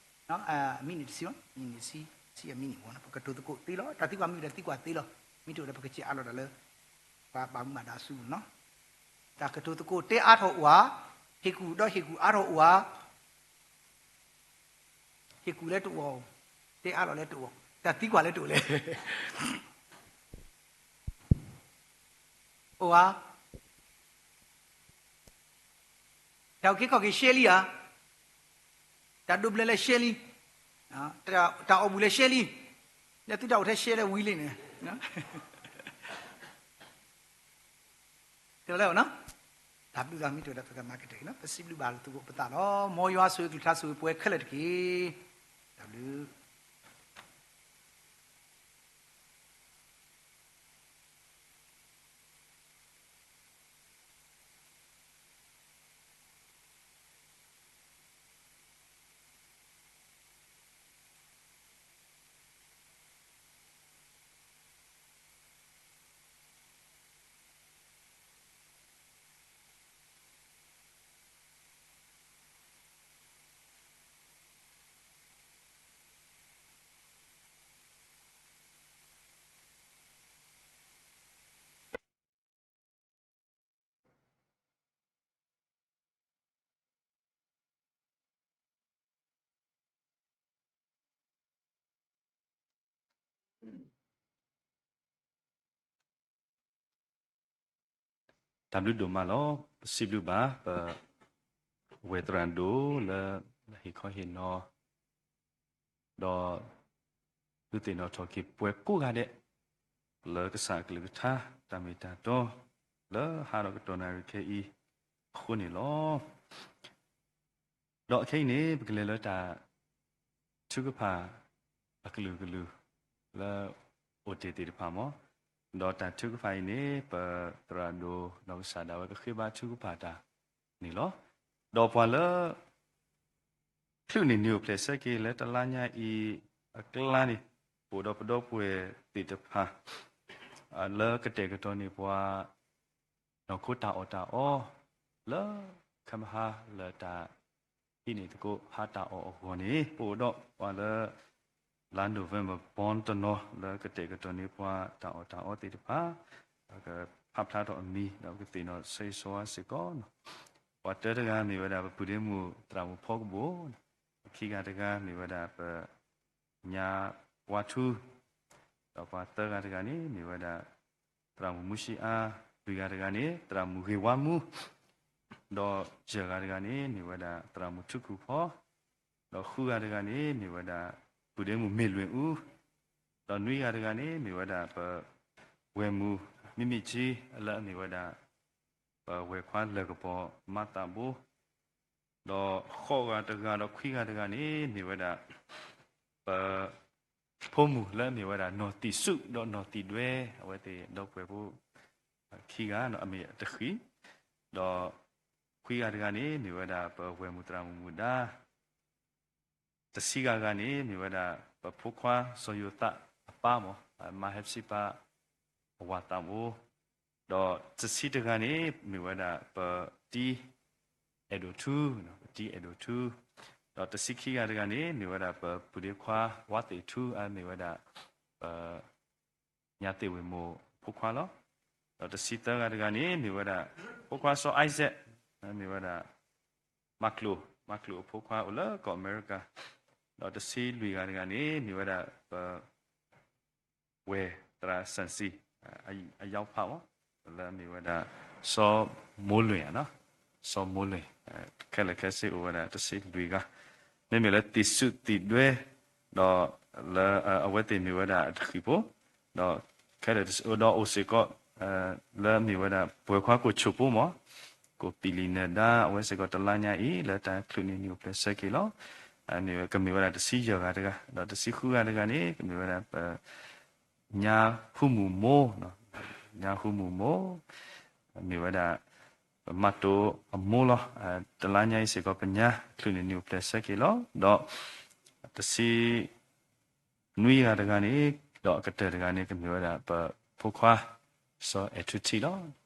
အမံးနံးတဆံ, မံးနံးတဆံ, ဆံအမံးနံး, ပကတိၤသကိးသ့လီၤ. တၢ်သံကွၢ်မ့ၢ်အိၣ်ဒီးသံကွၢ်သ့လီၤ. မ့ၢ်တအိၣ်ဒီး ပကစံးအါလီၤတၢ်လၢ ပှၤဘၣ်မူဘၣ်ဒါဆူလီၤ. တၢ်ကတိၤသကိးတဲအါထီၣ်အိၣ်ဧါ, ဟ့ၣ်ကူၣ်ဒီးဟ့ၣ်ကူၣ်အါထီၣ်အိၣ်ဧါ, ဟ့ၣ်ကူၣ်လၢတအိၣ်, တဲအါလီၤလၢတအိၣ်, တၢ်သံကွၢ်လၢတအိၣ်လဲၣ်. အိၣ်ဧါ. တၢ်အုၣ်က့ၤခီၣ်က့ၤရှဲလံဧါ, တၢ်ဒိးဘျၢလၢရှဲလံ, တၢ်အီၣ်ဘူၣ်လၢရှဲလံ, လၢသုတၢ်အိၣ်ထဲရှဲလၢဝံၤလံန့ၣ်, တလၢနီၤ, တၢ်ဘျုးလီၤ. မ့ၢ်တအိၣ်ဒီး ပကမၤကတၢၢ်က့ၤလီၤ. ပစံးဘျုးဘၣ်သုကိးပသးလီၤ. မ်ယွၤဆိၣ်ဂ့ၤအကလုၢ်ကထါဆိၣ်ဂ့ၤပှၤခဲလၢာ်တက့ၢ်. တၢ်ဘျုး. တၢ်ဘျုးဒိၣ်မးလီၤ. ပစံးဘျုးဘၣ် ပဝဲၢ်သရၣ်ဒိၣ်လၢ ဟ့ၣ်ခီဟ့ၣ်နီၤ ဒီး ဒုးသ့ၣ်နီၣ်ထီၣ်က့ၤပှၤကိးဂၤဒဲး လၢကစၢ်အကလုၢ်ကထါ တၢ်မ့ၢ်တၢ်တီ လၢဟါဒီးကတီၢ်နၣ်ရံၣ်ခဲအံၤအဃိန့ၣ်လီၤ. ဒီးခဲအံၤန့ၣ် ပကလဲၤလၢတၢ်ထုကဖၣ်အကလုာ်ကလုာ်လၢအိၣ်တ့ၢ်သ့ၣ်တဖၣ်မး, ဒီးတၢ်ထုကဖၣ်အံၤန့ၣ် ပသရၣ်ဒိၣ်နီၢ်ကစၢ်ဒၣ်ဝဲကဃ့ဘါထုကဖၣ်တၢ်န့ၣ်လီၤ. ဒီးပှၤလၢ ချုးန့ၢ်နံၣ်အိၣ်ဖျဲၣ်ဆၢက့ၤလၢတလါညါအံၤအကျါန့ၣ် ပအိၣ်ဒီးပဒီပုၢ်ဝဲၢ်သ့ၣ်တဖၣ် လၢကတဲာ်ကတီၤန့ၢ်ပှၤ နီၢ်ခိတၢ်အီၣ်တၢ်အီ လၢခဲမဟါလၢတၢ်ဟံးန့ၢ်သကိးဟါတၢ်အီၣ်အဂီၢ်န့ၣ် ပအိၣ်ဒီးပှၤလၢ လါ November born တနီၤလၢကတဲာ်ကတီၤန့ၢ်ပှၤတၢ်အီၣ်တၢ်အီသ့ၣ်တဖၣ်, ပကဖးဖျါထီၣ်အမံၤ ဒီးပကသ့ၣ်နီၣ်ဆၢဂ့ၤဆၢဝါစ့ၢ်ကီး. ပှၤတၢတဂၤမ့ၢ်ဝဲဒၣ် ပပုၢ်ဒ့မုၣ်သရၣ်မုၣ်ဖီကဘိၣ်, ခံဂၤတဂၤမ့ၢ်ဝဲဒၣ် ပ ညါဝါထူ, ဒီးပှၤသၢဂၤတဂၤန့ၣ် မ့ၢ်ဝဲဒၣ် သရၣ်မုၣ်မူဆံအါ, လွံၢ်ဂၤတဂၤန့ၣ် သရၣ်မုၣ်ဂ့ၤဝါမူ, ဒီးယဲၢ်ဂၤတဂၤန့ၣ် မ့ၢ်ဝဲဒၣ် သရၣ်မုၣ်ထူခူၣ်ဖီ, ဒီးဃုဂၤတဂၤန့ၣ် မ့ၢ်ဝဲဒၣ် ပုၢ်ဒ့မုၣ်မ့ၢ်လွ့ၢ်အူ, ဒီးနွံဂၤတဂၤန့ၣ် မ့ၢ်ဝဲဒၣ် ပဝဲၢ်မုၣ် မံမံကၠံ လၢအမ့ၢ်ဝဲဒၣ် ပဝဲၢ်ခွါလၢၢ်ကပီၤမၤသးဘိ ဒီးဃိးဂၤတဂၤဒီးခွံဂၤတဂၤန့ၣ် မ့ၢ်ဝဲဒၣ် ပ ဖိမုၣ်လၢအမ့ၢ်ဝဲဒၣ် နီၢ်သံၣ်စူၣ် ဒီးနီၢ်သံၣ်ဒွဲ အဝဲသ့ၣ်ဒီပုၢ်ဝဲၢ်ဖိ ခံဂၤ အမ့ၢ်တဃံ, ဒီးခွံဂၤတဂၤန့ၣ် မ့ၢ်ဝဲဒၣ် ပဝဲၢ်မုၣ်သရၣ်မုၣ်မုၣ်ဒါ တဆံဂၤတဂၤန့ၣ် မ့ၢ်ဝဲဒၣ် ပဖိခွါစီၤယိၤသးအပၢ်မး မါဟဲဖစံပၢ် အဝၤသးဘိ, ဒီးတဆံတဂၤန့ၣ် မ့ၢ်ဝဲဒၣ် ပတံၤအဲၣ်ဒိၣ်ထူ, ပတံၤအဲၣ်ဒိၣ်ထူ, ဒီးတဆံခံဂၤတဂၤန့ၣ် မ့ၢ်ဝဲဒၣ် ပပုၢ်ဒ့ခွါ ဝါသ့ၣ်ထူ အမ့ၢ်ဝဲဒၣ် ပ ညါသ့ၣ်ဝ့ၢ်မိၢ်ဖိခွါလီၤ. ဒီးတဆံသၢဂၤတဂၤန့ၣ် မ့ၢ်ဝဲဒၣ် ဖိခွါစီၤ Isaac မ့ၢ်ဝဲဒၣ် မၤကျိၤ, မၤကျိၤအဖိခွါအိၣ်လၢကီၢ်အမဲရကၤ, ဒီးတဆံလွံၢ်ဂၤတဂၤန့ၣ် မ့ၢ်ဝဲဒၣ် ပ ဝဲၢ်သရၣ်စၣ်စံၣ် အယီဖးမး လၢအမ့ၢ်ဝဲဒၣ် စီၤမိၤလွ့ၢ်ဧါ, စီၤမိၤလွ့ၢ်, ခဲလၢာ်ခဲဆ့အိၣ်ဝဲဒၣ်တဆံလွံၢ်ဂၤ, မ့မ့ၢ်လၢသံၣ်စူၣ်သံၣ်ဒွဲ ဒီးလၢ အဝဲသ့ၣ်မ့ၢ်ဝဲဒၣ်အတဃံၤဖိ, ဒီးခဲလၢာ်ဒီးအိၣ်စ့ၢ်ကီး လၢအမ့ၢ်ဝဲဒၣ် ပဝဲၢ်ခွါကိၣ်ဆိၣ်ဖိမး, ကိၣ်ပံၤလံၤနၢၤဒါ အဝဲစ့ၢ်ကီးတလါညါအံၤ လၢတၢ်ချုးန့ၢ်နံၣ်အိၣ်ဖျဲၣ်ဆၢက့ၤလီၤ. ကမ့ၢ်ဝဲဒၣ်တဆံယဲၢ်ဂၤတဂၤ, ဒီးတဆံဃုဂၤတဂၤန့ၣ် ကမ့ၢ်ဝဲဒၣ် ပ ညါဟူမူၣ်မိၢ်, ညါဟူမူၣ်မိၢ် မ့ၢ်ဝဲဒၣ် ပမၤတိၤအမိၢ်လီၤ. တလါညါအံၤစ့ၢ်ကီး ပညါချုးန့ၢ်နံၣ်အိၣ်ဖျဲၣ်ဆၢက့ၤလီၤ. ဒီးတဆံ နွံဂၤတဂၤန့ၣ်, ဒီးအကတၢၢ်တဂၤန့ၣ် ကမ့ၢ်ဝဲဒၣ် ပဖိခွါ စီၤအဲၣ်ထူထံလီၤ.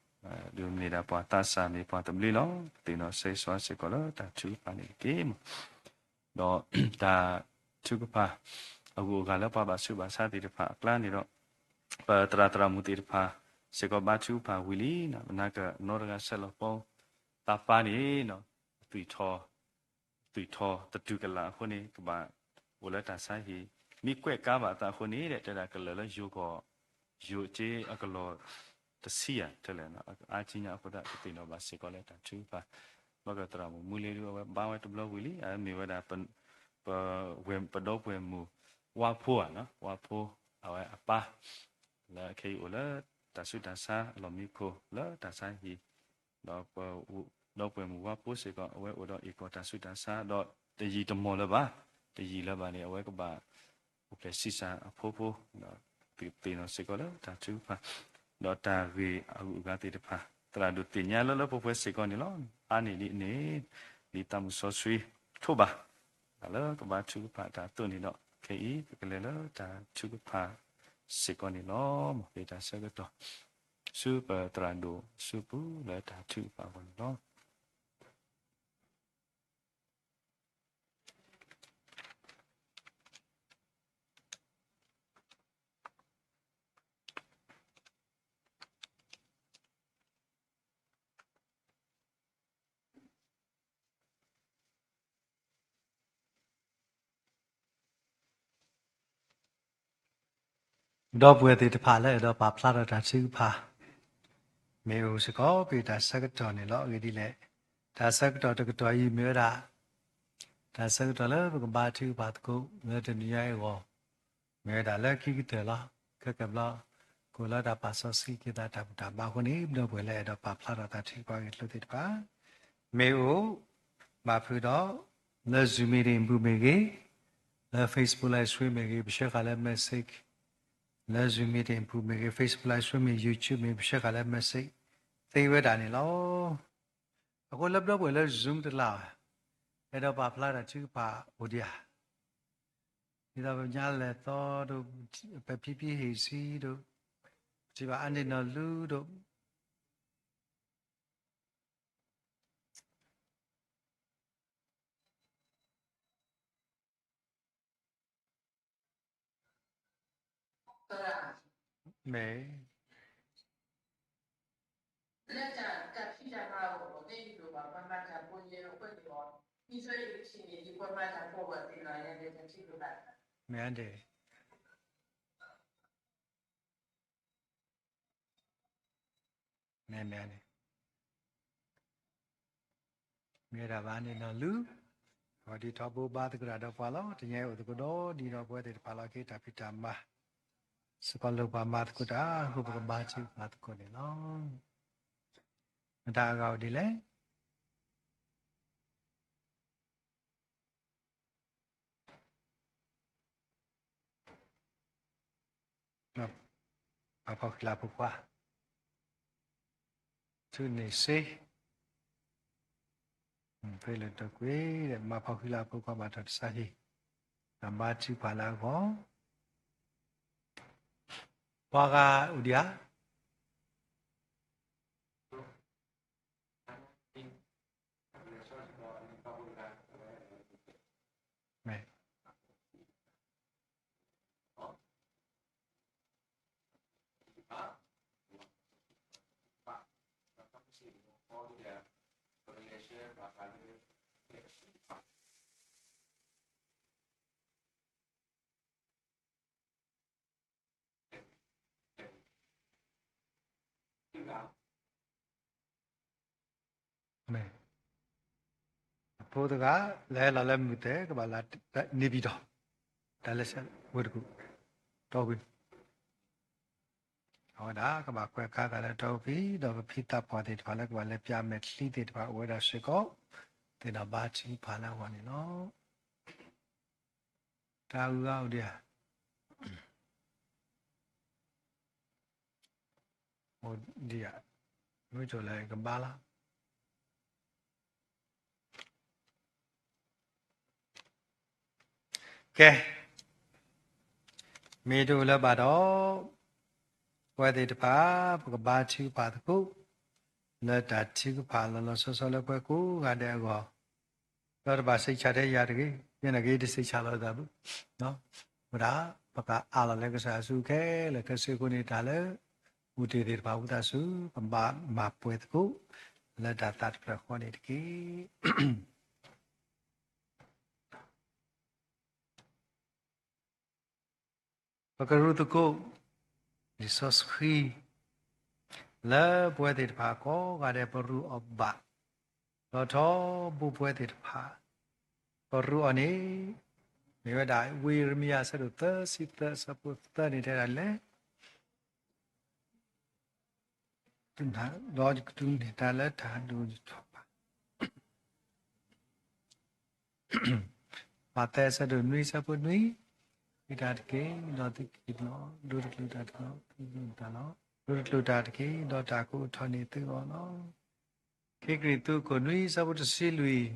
ဒုးမ့ၢ်ဒၣ်ပှၤသးစၢ်မ့ၢ်ပှၤသဘျ့လီၤ. သ့ၣ်နီၣ်ဆၢဂ့ၤဆၢဝါစ့ၢ်ကီးလၢတၢ်ထုကဖၣ်န့ၣ်တက့ၢ်မး. ဒီးတၢ်ထုကဖၣ် အဂုၤအဂၤလၢပှၤဘၣ်ဆူးဘၣ်ဆါသ့ၣ်တဖၣ်အကျါန့ၣ်ဒီး ပသရၣ်သရၣ်မုၣ်သ့ၣ်တဖၣ် စ့ၢ်ကီးဘါထုကဖၣ်ဝံၤလံ, မနၤကနီတဂၤဆဲးလီၤပီ သးပၢ်န့ၣ် သွံၣ်ထီၣ် သွံၣ်ထီၣ်သတူၢ်ကလာ်အဃိန့ၣ် ကဘၣ်အိၣ်လၢတၢ်ဆါဟံၣ်, မ့ၢ်ကွဲးကါဘၣ်အသးအဃိန့ၣ် တဲဒၣ်ကလၢာ်လၢယိၤကီၢ် ယိၤက့အကလီၢ်တဆံယၤထဲလဲၣ်, အါကံညါအဃိသတး ကသ့ၣ်နီၣ်ဘၣ်စ့ၢ်ကီးလၢတၢ်ထုကဖၣ်, ဘၣ်ကသရၣ်မုၣ်မူလ့ဒု အဝဲဘါဝဲတဘျီဝံၤလံ, အမ့ၢ်ဝဲဒၣ် ပ ပဒီပုၢ်ဝဲၢ်မုၣ် ဝါဖိဧါ, ဝါဖိ အဝဲအပၢ် လၢခဲအံၤအိၣ်လၢတၢ်ဆူးတၢ်ဆါအလီၢ်မံခိၣ်လၢတၢ်ဆါဟံၣ်, ဒီးပ ဒီပုၢ်ဝဲၢ်မုၣ်ဝါဖိစ့ၢ်ကီး အဝဲအိၣ်ဒီးအ့ၣ်ကီၢ်တၢ်ဆူးတၢ်ဆါ ဒီးတယံာ်တမီၢ်လၢၤဘၣ်, တယံာ်လၢၤဘၣ်န့ၣ် အဝဲကဘၣ်အိၣ်ဖျဲၣ်ဆံးစၢ်အဖိဖိ, ဒီးသ့ၣ်နီၣ်စ့ၢ်ကီးလၢတၢ်ထုကဖၣ်, ဒီးတၢ်ဂ့ၢ်အဂုၤအဂၤသ့ၣ်တဖၣ် သရၣ်ဒိၣ်သ့ၣ်ညါလၢလၢပှဲၤပှဲၤစ့ၢ်ကီးန့ၣ်လီၤ. အါန့ၢ်ဒ်န့ၣ် ဒ်သးမုၢ်စီဆှံထိးဘၣ် တၢ်လၢကဘါထုကဖၣ်တၢ်အသိးန့ၣ်ဒီး ခဲအံၤ ပကလဲၤလၢတၢ်ထုကဖၣ်စ့ၢ်ကီးန့ၣ်လီၤ. မ်ပတၢ်ဆၢကတီၢ် ဆူပသရၣ်ဒိၣ်အစုပူၤလၢတၢ်ထုကဖၣ်အဂီၢ်န့ၣ်လီၤ. ဒီပုၢ်ဝဲၢ်သ့ၣ်တဖၣ်လၢအဲၣ်ဒိးပာ်ဖျါထီၣ်တၢ်ထုကဖၣ် မ့ၢ်အိၣ်စ့ၢ်ကီး ပတၢ်ဆၢကတီၢ်န့ၣ်လီၤ. အဂ့ၢ်ဒ်လဲၣ်, တၢ်ဆၢကတီၢ်တကတီၢ်အံၤမ့ၢ်ဝဲဒၣ် တၢ်ဆၢကတီၢ်လၢပကဘါထုကဖၣ်သကိးလၢတနံၤညါအံၤအဂီၢ် မ့ၢ်ဝဲဒၣ်လၢခံကတၢၢ်လီၤ. ခဲကဘျီ ကအိၣ်လၢတၢ်ပာ်စီဆှံက့ၤသးတၢ်ဘူၣ်တၢ်ဘါအဃိန့ၣ် ဒီပုၢ်ဝဲၢ်လၢအဲၣ်ဒိးပာ်ဖျါထီၣ်တၢ်ထုကဖၣ်ဂ့ၢ်ကျိၤသ့ၣ်တဖၣ် မ့ၢ်အိၣ် ဘၣ်ဖုးဒီး လၢ Zoom meeting ပူၤမ့ၢ်ဂ့ၤ, လၢ Facebook Live Stream မ့ၢ်ဂ့ၤ, ပဆှၢဃာ်လၢ message, လၢ Zoom meeting ပူၤမ့ၢ်ဂ့ၤ, Facebook Live Stream မ့ၢ် YouTube မ့ၢ်ဂ့ၤ, ပဆှၢဃာ်လၢ message သ့ဝဲဒၣ်န့ၣ်လီၤ. အဃိလၢဘျီပှဲၤလၢ Zoom တလါဘၣ်, အဲၣ်ဒိးပာ်ဖျါတၢ်ထုကဖၣ်အိၣ်ဒံးဧါ. ဒ်သိးပညါလဲၤသီဒီး ပဖံဖံဟ့ၣ်ဆံဒီး ပထံၣ်ဘၣ်အါန့ၢ်နီၢ်လူဒီး မ့ၢ် မ့ၢ်အဒဲး မ့ၢ်မ့ၢ်န့ၣ် မ့ၢ်ဝဲဒၣ်ဘၣ်န့ၣ်နီၢ်လူ, အဝဲဒ်ထီဘိဘါသကိးတၢ်ဒီးပှၤလီၤ. တနံၤအံၤအိၣ်သကိးဒီး ဒ်ဒီးပဝဲသ့ၣ်တဖၣ်လီၤက့ၤတၢ်ဖံးတၢ်မၤ စ့ၢ်ကီးလိၣ်ပှၤမၤသကိးတၢ် အဃိပကဘါထုကဖၣ်သကိးန့ၣ်လီၤ. မတၤအဂၤအိၣ်ဒ်လဲၣ်. မၤဖီၣ်ဃံလၤဖိခွါ ထုးန့ၢ်စ့ ဖဲလၢတကွ့ မၤဖီၣ်ဃံလၤဖိခွါဘၣ်ထီၣ်တစါဟံၣ် တၢ်ဘါထုကဖၣ်လၢအဂီၢ် ပှၤဂၤအိၣ်ဒံးဧါ. အဖိတဂၤ လဲၤလီၤလၢမုၢ်သဲၣ် ကဘၣ်လၢ နေပြည်တော် တၢ်လၢဝ့ၢ်တကူၣ် တီၢ်ဝံၤ အဝဲဒၣ်ကဘၣ်ကွဲးခါဂၤလၢတီၢ်ဝံၤ ဒီးပဖံသးပှၢ်သ့ၣ်တဖၣ်လၢကဘၣ်လဲၤပျၢ်မဲာ်ချံသ့ၣ်တဖၣ်အိၣ်ဝဲဒၣ်စ့ၢ်ကီး သ့ၣ်နီၣ်ဘါထုကဖၣ်လၢအဂီၢ်န့ၣ်လီၤ. တၢ်အုၣ်အဂၤအိၣ်ဒံးဧါ. အိၣ်ဒံးဧါ. မ့ၢ်တအိၣ်လၢကဘါလီၤ. ကဲ, မ့ၢ်တအိၣ်လၢၤဘၣ်ဒီး ပဝဲသ့ၣ်တဖၣ် ပကဘါထုကဖၣ်သကိး လၢတၢ်ထုကဖၣ်လီၤလီၤဆီဆီလၢပှၤကိးဂၤဒဲးအဂီၢ် ဒီးတဘၣ်စံးဆၣ်ထဲယၤတဂ့ၤ, ယဲန့ၣ်က့ၤတစံးဆၣ်လီၤသးဘၣ်. ဝဲဒၣ် ပကအးလီၤလၢကစၢ်ယွၤစုခဲလၢာ်ခဲဆ့အဃိန့ၣ် တၢ်လၢ အိၣ်တ့ၢ်သ့ၣ်တဖၣ်ဝံသးစူၤ ပဘၣ်မၤပှဲၤသကိး လၢတၢ်သးတဖျၢၣ်ဃီန့ၣ်တက့ၢ်. ပကရူၢ်သကိး လံာ်စီဆှံ လၢပဝဲသ့ၣ်တဖၣ်ကိးဂၤဒဲး ပရူၢ်အီၤဘၣ်, ဒီးထီဘိပဝဲသ့ၣ်တဖၣ် ပရူၢ်အီၤန့ၣ် မ့ၢ်ဝဲဒၣ် ဝံယံးရမံယၤ အဆၢဒိၣ်သၢဆံသၢ အဆၢဖိသၢန့ၣ် တဲဒၣ်လဲၣ် ဒီးကတူၢ်န့ၢ်တၢ်လၢတၢ်ဒိၣ်ထီၣ်ဘၣ် မးသဲ အဆၢဒိၣ်နွံ အဆၢဖိနွံ, ဃ့တၢ်တက့ၢ်, ဒီးသုကဟ့ၣ်လီၤ, ဒိတကျိၤတၢ်တက့ၢ်, ဒိတကျိၤတၢ်တက့ၢ်, ဒီးတၢ်ကအိၣ်ထီၣ်န့ၢ်သုအီၤလီၤ. ခံကရံၣ်သူး အခိၣ်နွံ အဆၢဖိတဆံလွံၢ်,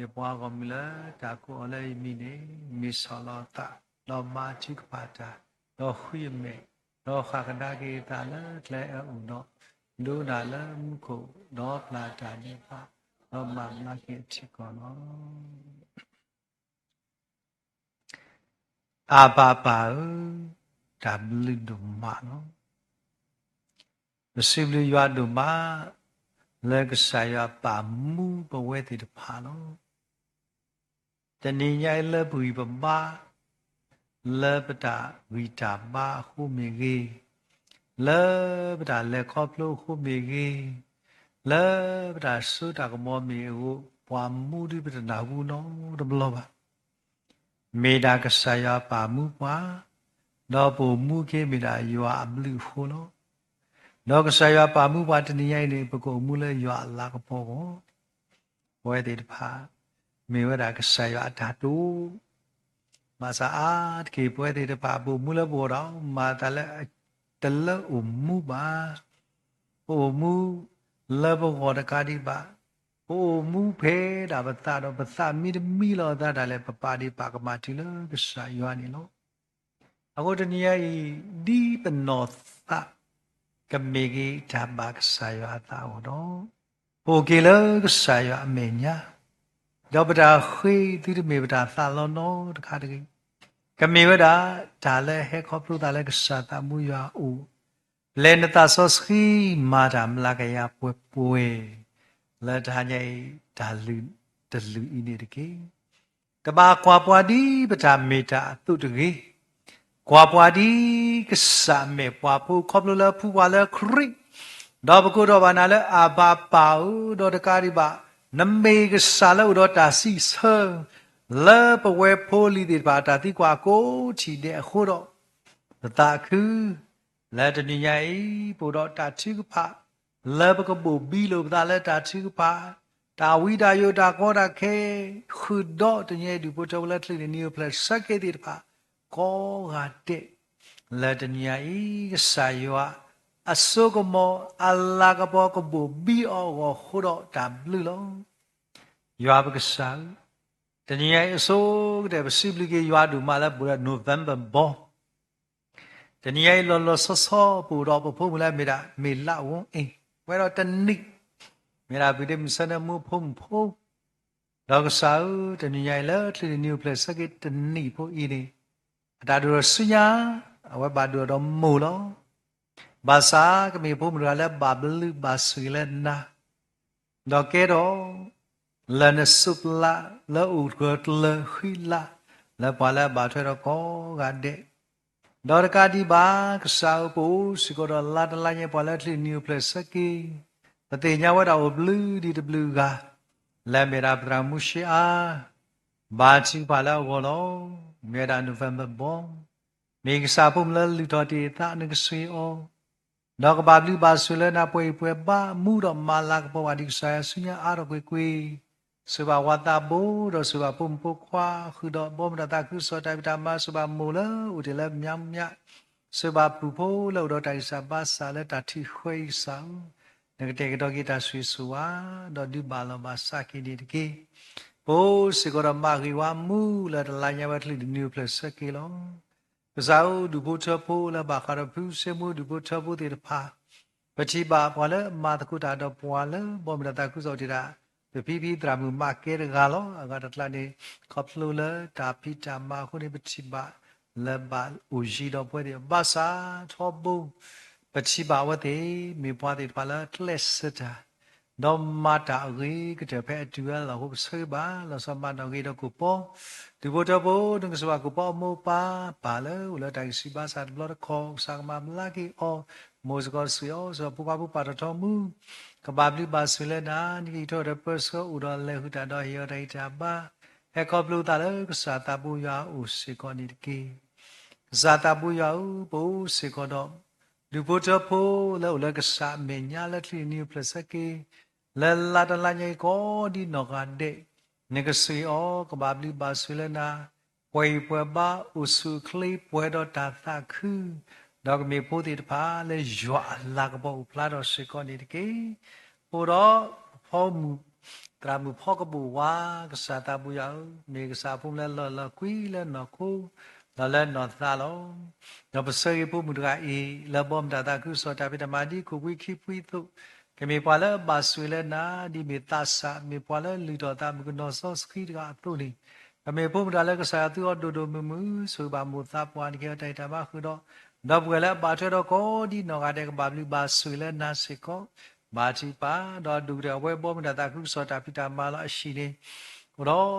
ယပှၤဂီၢ်မုၢ်လၢတၢ်ကိးအီၤလၢယမံၤန့ၣ် မ့ၢ်ဆီၣ်လီၤအသး, ဒီးမၤထုကဖၣ်တၢ်, ဒီးဃုအမဲာ်, ဒီးဃၣ်ကဒါက့ၤအသးလၢကျဲအအိၣ်ဒီး ဒိးနၢ်လၢမူခိၣ်, ဒီးပျၢ်တၢ်ဒဲးဘး, ဒီးမၤဘျါက့ၤအထံကီၢ်လီၤ. အၢ်ဘၤပၢ်ဧၢ, တၢ်ဘျုးဒိၣ်မးလီၤ. ပစံးဘျုးယွၤဒိၣ်မး လၢကစၢ်ယွၤပာ်မူပဝဲသ့ၣ်တဖၣ်လီၤ. တနံၤညါအံၤလၢပဂံၢ်ပဘါ, လၢပတၢ်ဂံၢ်တၢ်ဘါအဃိမ့ၢ်ဂ့ၤ, လၢပတၢ်လဲၤခီဖျိအဃိမ့ၢ်ဂ့ၤ, လၢပတၢ်စိတၢ်ကမီၤမ့ၢ်အဂ့ၤ, ပှၤမူဒုးပတနၢ်ဟူနီတဘျီဘၣ်. မ့ၢ်ဒၣ်ကစၢ်ယွၤပာ်မူပှၤ, ဒီးပအိၣ်မူခ့မ့ၢ်ဒၣ်ယွၤအဘျုးအဃိလီၤ. ဒီးကစၢ်ယွၤပာ်မူပှၤတနံၤညါအံၤန့ၣ် ပကအိၣ်မူလၢယွၤအလၤကပီၤအဂီၢ်, ပဝဲသ့ၣ်တဖၣ် မ့ၢ်ဝဲဒၣ်ကစၢ်ယွၤအတၢ်တိာ်, ဘၣ်ဆၣ်အါတက့ၢ်ပဝဲသ့ၣ်တဖၣ် ပအိၣ်မူလၢပဂီၢ်ဒီး မၤတၢ်လၢတလၢအိၣ်မူဘၣ်. ပအိၣ်မူလၢပဂီၢ်တကးဒံးဘၣ်, ပအိၣ်မူဖဲဒၣ်ပသးဒီး ပသးမ့ၢ်တမံလီၤအသးဒၣ်လဲာ် ပပာ်ဒ့ၣ်ပာ်ကမၣ်တုၤလၢကစၢ်ယွၤန့ၣ်လီၤ. အဃိတနံၤညါအံၤ ဒ်ပနီၢ်သး ကမ့ၢ်က့ၤတၢ်ဘၣ်ကစၢ်ယွၤအသးအဂီၢ်ဒီး ပအိၣ်က့ၤလၢကစၢ်ယွၤအမဲာ်ညါ, ဒီးပတၢ်ဃ့သုတမ့ၢ်ပတၢ်သးလီနီတခါတဂ့ၤ. ကမ့ၢ်ဝဲဒၣ်တၢ်လၢဟဲခီဖျိသးလၢကစၢ်သးဘိယွၤအအိၣ်, ပျဲနသးစီဆှံမၤတၢ်မျးကယၤပှဲၤပှဲၤ လၢတဟါညါအံၤ တၢ်လုၢ်တလုၢ်အံၤန့ၣ်တက့ၢ်. တဘၣ်ကွၢ်ပှၤဒ်ပတၢ်မ့ၢ်တၢ်အသိးတဂ့ၤ, ကွၢ်ပှၤဒ်ကစၢ်မဲာ်ပှၤဖိ ခီဖျိလၢဖှူပှၤလၢခရံာ်, ဒီးပကိးထီၣ်ဘၣ်နၤလၢအဘၤပၢ်ဧၢ, ဒီးတကးဒံးဘၣ် နမ့ၢ်ကစၢ်လၢအိၣ်ဒီးတၢ်စံးဆၢ လၢပဝဲဖိလံၤသ့ၣ်တဖၣ်အတၢ်သံကွၢ်ကိးထံၣ်ဒဲးအဃိဒီး ပသးခု လၢတနံၤညါအံၤ ပအိၣ်ဒီးတၢ်ထုကဖၣ် လၢပကဘိၣ်ဘံလိာ်ပသးလၢတၢ်ထုကဖၣ်, တၢ်ဝံတၢ်ယိာ်တၢ်ကီတၢ်ခဲ ဃုာ်ဒီးတနံၤညါအံၤ ဒူၣ်ဖိထၢဖိလၢချံးန့ၣ် နံၤအိၣ်ဖျဲၣ်ဆၢက့ၤသ့ၣ်တဖၣ် ကိးဂၤဒဲး လၢတနံၤညါအံၤ ကစၢ်ယွၤ အစိကမီၤအလၤကပီၤကဘိၣ်ဘံအီၤအဂီၢ်ဃိဒီးတၢ်ဘျုးလီၤ. ယွၤပကစၢ်ဧၢ, တနံၤညါအံၤအဆိကတၢၢ် ပစံးဘျုးက့ၤယွၤဒိၣ်မးလၢပအိၣ်ဒီး November ဘီ တနံၤညါအံၤလီၤလီၤဆီဆီ ပအိၣ်ဒီးပဖိမုၣ်လၢအမ့ၢ်ဒၣ် မ့ၢ်လးဝဲအ့ၣ် ပှဲၤဒီးတနံၣ်, မ့ၢ်ဒၣ်ဘုၣ်ဒ့မုၣ်ဆၢနၢမူဖိမုၣ်ဖိ, ဒီးကစၢ်ဧၢ, တနံၤညါအံၤလၢချံးန့ၣ် နံၤအိၣ်ဖျဲၣ်ဆၢက့ၤတနံၣ်ဖိအံၤန့ၣ်, အတၢ်ဒိၣ်ထီၣ်ဆူညါ အဝဲဘၣ်ဒိၣ်ထီၣ်ဒီးမိၢ်လီၤ. ဘၣ်ဆၣ်ကမ့ၢ်ဖိမုၣ်တဂၤလၢဘၣ်ဘျုးဘၣ်ဆိၣ်ဂ့ၤလၢနၤ ဒီးကဲထီၣ် လၢနစူၢ်ပလးလၢအိၣ်တြၢၤကျၢၤဃံလၤ လၢပှၤလၢအဘၣ်ထွဲဒီးကိးဂၤဒဲး, ဒီးတကးဒံးဘၣ် ကစၢ်ဧၢ, ပအိၣ်စ့ၢ်ကီးဒီးလါတလါညါ ပှၤလၢချံးန့ၣ်နံၤအိၣ်ဖျဲၣ်ဆၢက့ၤ, ပသ့ၣ်ညါဝဲဒၣ်အိၣ်ဘျုးဒံးတဘျုးဂၤ လၢအမ့ၢ်ဒၣ်ပသရၣ်မူၡ့အါ ဘါထုကဖၣ်လၢအဂီၢ်လီၤ. မ့ၢ်ဝဲဒၣ် November ဘီ မ့ၢ်ကစၢ်ဖိမုၣ်လၢလုၢ်ထီၣ်တ့ၢ်အသး နကဆှ့အီၤ ဒီးကဘၣ်ဘျုးဘၣ်ဆိၣ်လၢနၤ ပှဲၤအံၤပှဲၤဘါ မူဒီးမၤလၤကပီၤဘၣ်ဒံးကစၢ်ယွၤဆူညါအါထီၣ်ကွ့ၢ်ကွ့ၢ်, ဆိၣ်ဂ့ၤဘၣ်ဝၤသးဘိ ဒီးဆိၣ်ဂ့ၤဘၣ်ဖိမုၣ်ဖိခွါ ဃုာ်ဒီးဘီမုၢ်တၢ်သးခုကစီၣ်တၢ်ဖံးတၢ်မၤ, ဆိၣ်ဂ့ၤဘၣ်မိၢ်လၢအိၣ်တ့ၢ်လၢမၠါမၠါ, ဆိၣ်ဂ့ၤဘၣ်ပုၢ်ဖိလၢအိၣ်ဒီးတၢ်ဂံၢ်စၢ်ဘါစၢ်လၢတၢ်ထုးဃဲအံၤကစၢ်ဧၢ, နကတဲာ်ကတီၤက့ၤတၢ်ဆိၣ်ဂ့ၤဆိၣ်ဝါ, ဒီးဒုးဘၣ်လီၤဘၣ်စးက့ၤန့ၣ်တက့ၢ်. ပအိၣ်စ့ၢ်ကီးဒီးမၤဂ့ၤဝါမူလၢတလါညါဝဲချံးန့ၣ်နံၤအိၣ်ဖျဲၣ်ဆၢက့ၤလီၤ. ကစၢ်ဧၢ, ဒူၣ်ဖိထၢဖိလၢဘၣ်ဃးဒီးဖုစ့မူ ဒူၣ်ဖိထၢဖိသ့ၣ်တဖၣ်, ပထံၣ်ဘၣ်ပှၤလၢမၤသကိးတၢ်ဒီးပှၤလၢဘီမုၢ်တၢ်သးခုကစီၣ်အိၣ်တ့ၢ်ဒၣ်, ပဖံဖံသရၣ်မုၣ်မးကဲတဂၤလီၤ. အဂၤတကျါန့ၣ် ခီဖျိလၢတၢ်ဖံးတၢ်မၤအဃိန့ၣ် ပထံၣ်ဘၣ်လၢဘၣ်အိၣ်ယံၤဒီးပဝဲသ့ၣ် ဘၣ်ဆၣ်ထီဘိ ပထံၣ်ဘၣ်အဝဲသ့ၣ် မ့ၢ်ပှၤသ့ၣ်တဖၣ်လၢကျဲးစၢးတၢ် ဒီးမၤတၢ်အဂ့ၤကတၢၢ်ဖဲအတုၤဝဲလီၤအဃိ ပဆၢဂ့ၤဘၣ် လီၤဆီမၤနီၣ်ဂ့ၤဒီးကီၢ်ပီ, ဒူၣ်ဖိထၢဖိ နကဆိၣ်ဂ့ၤဘၣ်ကီၢ်ပီအမိၢ်အပၢ် ပၢ်လၢအိၣ်လၢတၢ်ဂံၢ်စၢ်ဘါစၢ်တဘျီတခီၣ် ကစၢ်ကမၤဘျါက့ၤအီၤ, မိၢ်စ့ၢ်ကီးတဆှ့အီၤ စ့ၢ်ကီးဖိခွါဖိပာ်ထီၣ်ထီမူ ကဘၣ်ဘျုးဘၣ်ဆိၣ်လၢနၤ နကဟံးထီၣ်ဒီးပၢဆှၢအိၣ်ဒီးလဲၤဃုာ်တၢ်ဒီး ဟ့ၣ်အီၤတၢ်ဂံၢ်တၢ်ဘါ, ဟဲခီဖျိသးလၢကစၢ်သးဘိယွၤအအိၣ်စ့ၢ်ကီးန့ၣ်တက့ၢ်. ကစၢ်သးဘိယွၤဧၢ, ပအိၣ်စ့ၢ်ကီးဒီး ဒူၣ်ဖိထၢဖိလၢအိၣ်လၢကစၢ်အမဲာ်ညါလၢချံးန့ၣ်နံၤအိၣ်ဖျဲၣ်ဆၢက့ၤ လၢလါတလါညါအံၤကိးဒ်နီၢ်ဂၤဒဲး, နကဆှ့အီၤ ကဘၣ်ဘျုးဘၣ်ဆိၣ်လၢနၤ, ပှဲၤအံၤပှဲၤဘါ အိၣ်ဆူၣ်အိၣ်ချ့ပှဲၤဒီးတၢ်သးခု, ဒီးကမ့ၢ်ဖိသ့ၣ်တဖၣ်လၢယွၤအလၤကပီၤအိၣ်ဖျါထီၣ်စ့ၢ်ကီးန့ၣ်တက့ၢ်. အိၣ်ဒီး ဖီမုၣ် သရၣ်မုၣ်ဖီကဘိၣ်ဝါ ကစၢ်သးဘိယွၤဧၢ, မ့ၢ်ကစၢ်ဖိမုၣ်လၢလီၢ်လီၤကွံလၢနီၢ်ခိ ဒီးလၢနီၢ်သးလီၤ. ဒီးပဆၢဂ့ၤဖိမုၣ်တဂၤအံၤ လၢဘီမုၢ်တၢ်သးခုကစီၣ်တၢ်ဖံးတၢ်မၤဒ်ခိၣ်ကွံခိဖှံအသိး, ကမ့ၢ်ပှၤလၢအဘၣ်ဆိၣ်ဂ့ၤလၢနၤ ဒ်မ့ၢ်သးစၢ် မ့ၢ်ပှၤလၢလုၢ်ထီၣ်သးမုၣ်ကနီၤစီဆှံတဂၤအသိးန့ၣ်, ကမ့ၢ်ဖိမုၣ်တဂၤလၢကစၢ်ယွၤသူအီၤဒိၣ်ဒိၣ်မုၢ်မုၢ်, ဆိၣ်ဂ့ၤဘၣ်မိၢ်သးပှၢ် နကဟ့ၣ်အီၤတၢ်ဂံၢ်တၢ်ဘါဃုာ်ဒီး, ဒီပုၢ်ဝဲၢ်လၢအဘၣ်ထွဲဒီးကိးဒ်နီၢ်ဂၤဒဲး ကဘၣ်ဘျုးဘၣ်ဆိၣ်ဂ့ၤလၢနၤစ့ၢ်ကီး, ဘါထုကဖၣ်, ဒီးဒိၣ်ကတၢၢ်အဝဲဘီမုၢ်တၢ်သးခုကစီၣ်တၢ်ဖံးတၢ်မၤလီၤအဟံၣ်န့ၣ်, အိၣ်ဒီး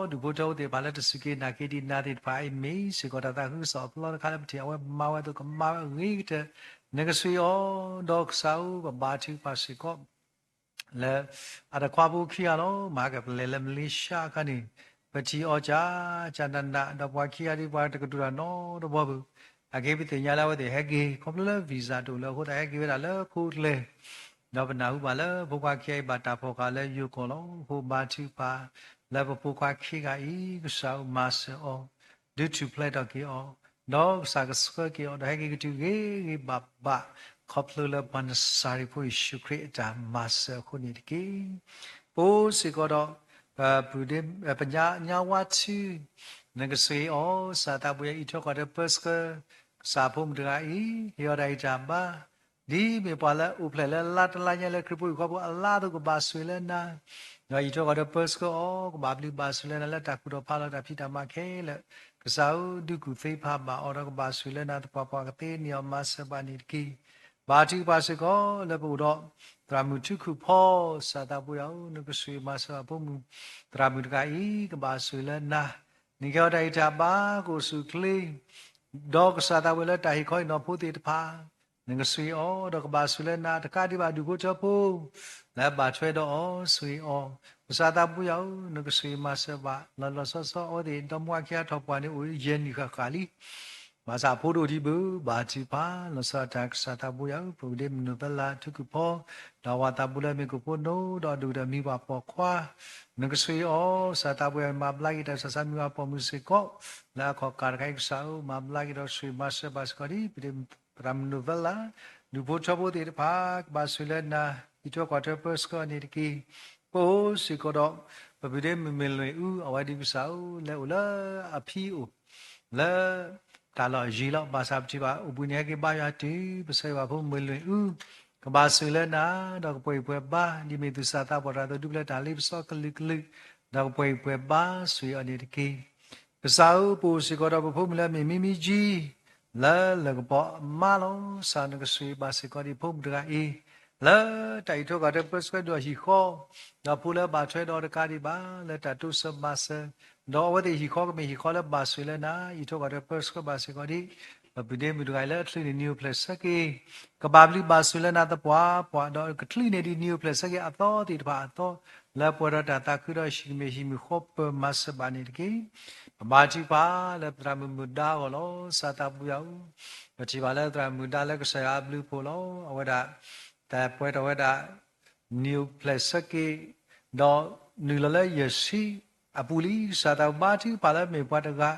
ဒူၣ်ဖိထၢဖိသ့ၣ်တဖၣ်လၢတစူၢ်က့ၤနာ်က့ၤဒံးနၤသ့ၣ်တဖၣ်အံၤ မ့ၢ်စ့ၢ်ကီးတၢ်သးခုကစီၣ်အပျီတခါလၢပထံၣ်အဝဲမၤဝဲအသိး ကမၤဝဲအဂ့ၤကတၢၢ်, နကဆှ့အီၤ, ဒီးကစၢ်ဧၢ ပဘါထုကဖၣ်စ့ၢ်ကီး လၢအတခွါဖိခံဂၤလီၤ. မဟါကပလဲၤလၢမလ့ၡါအခါန့ၣ်, ပထံၣ်အီၤကၢ်ကၢ်နးနး, ဒီးပှၤခံဂၤဒ်ပှၤတကတူၢ်တၢ်နီတဘီဘၣ်. အဂ့ၢ်ပသ့ၣ်ညါလၢအဝဲသ့ၣ်ဟဲက့ၤ ခီဖျိလၢ visa တအိၣ်လၢအဃိသတး ဟဲက့ၤဝဲဒၣ်လၢခိကျဲ, ဒီးပနၢ်ဟူဘၣ်လၢဖိခွါခံဂၤအံၤဘၣ်တၢ်ဖီၣ်ဃာ်လၢယိၤကီၢ်လီၤ. အဃိဘါထုကဖၣ် လၢပဖိခွါခံဂၤအံၤ ကစၢ်ဧၢ မၤစၢၤအီၤ, ဒုးထူၣ်ဖျဲးထီၣ်က့ၤအီၤ, ဒီးကစၢ်ကဆှၢက့ၤအီၤ ဒီးဟဲက့ၤကတုၤဂ့ၤဂ့ၤဘၣ်ဘၣ် ခီဖျိလၢပှၤနစၤရ့းဖိယ့ၣ်ၡူးခရံာ်အတၢ်မၤစၢၤအဃိန့ၣ်တက့ၢ်. ပအိၣ်စ့ၢ်ကီးဒီး ပဒ့ ပညါညါဝါထု နကစၢ်ဧၢ စၤသးပူၤယၤအံးထွဲကွၢ်ထွဲပၢဆှၢ ကစၢ်ဖိမုၣ်တဂၤအံၤ ဟ့ၣ်အီၤတၢ်ဂံၢ်တၢ်ဘါ ဒ်မ့ၢ်ပှၤလၢအိၣ်ဖျဲၣ်လၢလါတလါညါလၢခရံာ်ဖိဟံၣ်ဃီဖိအလါအသိး ကဘၣ်ဆိၣ်ဂ့ၤလၢနၤ, ဒီးအံးထွဲကွၢ်ထွဲပၢဆှၢအီၤ ကဘၣ်ဘျုးဘၣ်ဆိၣ်လၢနၤလၢတၢ်ကူၣ်ထီၣ်ဖးလီၤတၢ်ဖံးတၢ်မၤခဲလၢာ်, ကစၢ်ဧၢ ဒုးကူၣ်သ့ဖးဘၣ်အီၤဒီးကဘၣ်ဆိၣ်ဂ့ၤလၢနၤသပှၢ်ပှၢ် ကသ့န့ၢ်အီၤမၤစၢၤဘၣ်န့ၣ်တက့ၢ်. ဘါထုကဖၣ်စ့ၢ်ကီးလၢပအိၣ်ဒီး သရၣ်မုၣ်ထူခူၣ်ဖီ စၤသးပူၤယၤဧၢ နကစၢ်မၤစၢၤဘၣ်ဖိမုၣ် သရၣ်မုၣ်တဂၤအံၤ ကဘၣ်ဆိၣ်ဂ့ၤလၢနၤ, နကဟ့ၣ်အီၤတၢ်ဂံၢ်တၢ်ဘါ ကအိၣ်ဆူၣ်အိၣ်ချ့ ဒီးကစၢ်သးပူၤလၢတၢ်ဟ့ၣ်ခီဟ့ၣ်နီၤဖိသ့ၣ်တဖၣ် နကဆိၣ်ဂ့ၤအီၤ ဒီးကဘၣ်ဆိၣ်ဂ့ၤလၢနၤတကးဒံးဘၣ် ဒူၣ်ဖိထၢဖိ လၢဘၣ်ထွဲဒီးအီၤ ဆိၣ်ဂ့ၤအီၤ, ကစၢ်သးပူၤယၤဧၢ နကဆိၣ်ဂ့ၤမၤစၢၤဘၣ် လီၤလီၤဆီဆီအဝဲသ့ၣ် ဒီမါဝၤခံဂၤထီၣ်ပှၢ်န့ၣ်အိၣ်ယဲၢ်နံၣ်ဃၣ်ဃၣ်လံ ဘၣ်ဆၣ်ဖိဒိၣ်ဒံးဘၣ် ဘါထုကဖၣ် လီၤဆီဒၣ်တၢ် ကစၢ်သးပူၤယၤဧၢ ပဝံၤဒ့မုၢ်နိၣ်သလၢ် ထူခူၣ်ဖီ ဒီးအဝၤသးပူၤလၢမ့ၢ်ကိၣ်ဖိနိ ဒီးဒိၣ်ဒီးမံၤပှၢ်ပိာ်ခွါ နကဆိၣ်ဂ့ၤအီၤ ကစၢ်သးပူၤယၤ မၤဘျါက့ၤတၢ်ဆူးတၢ်ဆါမံၤပှၢ်ပိာ်မုၣ်စ့ၢ်ကီး လၢအခီၣ်ကၢ်တခါအံၤ ကစၢ်ဧၢ မၤဘျါက့ၤဒီးဆိၣ်ဂ့ၤမၤစၢၤဘၣ်စ့ၢ်ကီးဒ် ပဒ့ သရၣ်မုၣ်နိၣ်သလၢ် ဒူၣ်ဖိထၢဖိသ့ၣ်တဖၣ် ကဘၣ်ဆိၣ်ဂ့ၤလၢနၤ အံးထွဲကွၢ်ထွဲပၢဆှၢအီၤန့ၣ်တက့ၢ်. ပအိၣ်စ့ၢ်ကီးဒီး ပပုၢ်ဒ့မုၣ်မ့ၢ်လွံၢ်အူ အဝဲဒၣ်ကစၢ်ဧၢ လဲၤအိၣ်လၢအဖံအိၣ် လၢ တၢ်လီၢ်ယံၤလီၤ ဘၣ်ဆၣ်ပထံၣ်ဘၣ် အိၣ်ဘှံးနံၤဟဲက့ၤဘါယွၤတုၤ ပဆၢဂ့ၤဘၣ်ဖိမုၣ်လွံၢ်အူ ကဘၣ်ဆိၣ်ဂ့ၤလၢနၤ ဒီးကပှဲၤဂံၢ်ပှဲၤဘါ ဒ်မ့ၢ်သူၣ်စၢ်သးဘီၣ်တၢ်သိး ဒုးပျဲတၢ်လ့ပစီကလုာ်ကလုာ် ဒီးကပှဲၤဂံၢ်ပှဲၤဘါ ဆိၣ်ဂ့ၤအီၤန့ၣ်တက့ၢ်. ကစၢ်ဧၢ ပအိၣ်စ့ၢ်ကီးဒီး ပဖိမုၣ်လၢမ့ၢ်မံမံကၠံ လၢလၢၢ်ကပီၤအမါလီၤ. ကစၢ်နကဆိၣ်ဂ့ၤဘၣ်စ့ၢ်ကီးဒ်ဖိမုၣ်တဂၤအံၤ လၢတၢ်အံးထွဲကွၢ်ထွဲပၢဆှၢဒီးဟံၣ်ဃီ ဒီးဖိလၢဘၣ်ထွဲဒီးတကးဒံးဘၣ် လၢတၢ်တိစၢၤမၤစၢၤ ဒီးအဝဲသ့ၣ်ဟံၣ်ဃီကမ့ၢ်ဟံၣ်ဃီလၢဘၣ်ဆိၣ်ဂ့ၤလၢနၤ အံးထွဲကွၢ်ထွဲပၢဆှၢဘၣ်စ့ၢ်ကီးဒ် ပပုၢ်ဒ့မုၣ်တဂၤအံၤလၢအချုးန့ၢ်နံၤအိၣ်ဖျဲၣ်ဆၢက့ၤ ကဘၣ်ဘျုးဘၣ်ဆိၣ်လၢနၤသပှၢ်ပှၢ် ဒီးကချုးန့ၢ်ဒံးနံၤအိၣ်ဖျဲၣ်ဆၢက့ၤအသီသ့ၣ်တဖၣ်အသီ လၢပှဲၤဒီးတၢ်သးခုဒီးဟံၣ်ကမ့ၢ်ဟံၣ်မုၣ်ဃီပၢၤမၤစၢၤဘၣ်န့ၣ်တက့ၢ်. ပဘါထုကဖၣ်လၢပသရၣ်မုၣ်မုၢ်ဒါအဂီၢ်လီၤ. ကစၢ်သးပူၤယၤဧၢ, ပထံၣ်ဘၣ်လၢသရၣ်မုၢ်ဒါလၢကစၢ်ယွၤအဘျုးအဖှိၣ်လီၤ. အဝဲဒၣ် တၢ်ပှဲၤထီၣ်ဝဲဒၣ် နံၤအိၣ်ဖျဲၣ်ဆၢက့ၤ ဒီးနုာ်လီၤလၢယဲၢ်ဆံအပူၤလံ. ကစၢ်သးဘါထုကဖၣ်လၢမ့ၢ်ပှၤတဂၤ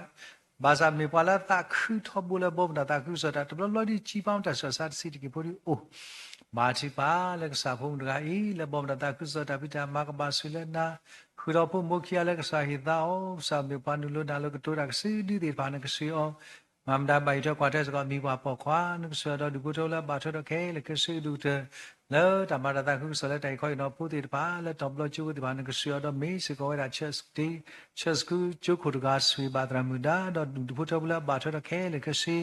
ဘၣ်ဆၣ်မ့ၢ်ပှၤလၢသးခုထီဘိလၢဘီမုၢ်တၢ်သးခုကစီၣ်တၢ် တဘျီဘျီဒ်ကၠံပၢ်မတၢ်ဆူးတၢ်ဆါတဆံးတက့ၢ်ဖိဒ်အိၣ် ဘါထုကဖၣ်လၢကစၢ်ဖိမုၣ်တဂၤအံၤ လၢဘီမုၢ်တၢ်သးခုကစီၣ်တၢ်ဖံးတၢ်မၤကဘၣ်ဆိၣ်ဂ့ၤလၢနၤ, ဃုာ်ဒီးဖိမုၣ်ခံဂၤလၢကစၢ်ဟ့ၣ်သါအီၤ, ကစၢ်မ့ၢ်ပှၤနုာ်လီၤနၤလၢကတိၤတၢ်ကစုဒုသ့ၣ်တဖၣ်န့ၣ် ကစၢ်ဧၢ မၤမတၤဘၣ်အံးထွဲကွၢ်ထွဲစ့ၢ်ကီးမံၤပှၢ်ပိာ်ခွါ, နကဆိၣ်ဂ့ၤအီၤဒီးဒူၣ်ဖိထၢဖိလၢအဘၣ်ထွဲဒီးခဲလၢာ်ခဲဆ့ကဒိၣ်ကတၢၢ် လၢတၢ်မၤတၢ်သးခုကစီၣ်လၢတၢ်အံးခီအံးနီၤဖိသ့ၣ်တဖၣ် လၢတီၤဘျီကၠိဖိသ့ၣ်တဖၣ် နကဆိၣ်ဂ့ၤအီၤဒီးမ့ၢ်စ့ၢ်ကီးဝဲဒၣ် church ကတ့ church ကၠိခိၣ်တဂၤ ဆိၣ်ဂ့ၤဘၣ်သရၣ်မုၣ်ဒါ ဒီးဒူၣ်ဖိထၢဖိလၢအဘၣ်ထွဲဒီးခဲလၢာ်ခဲဆ့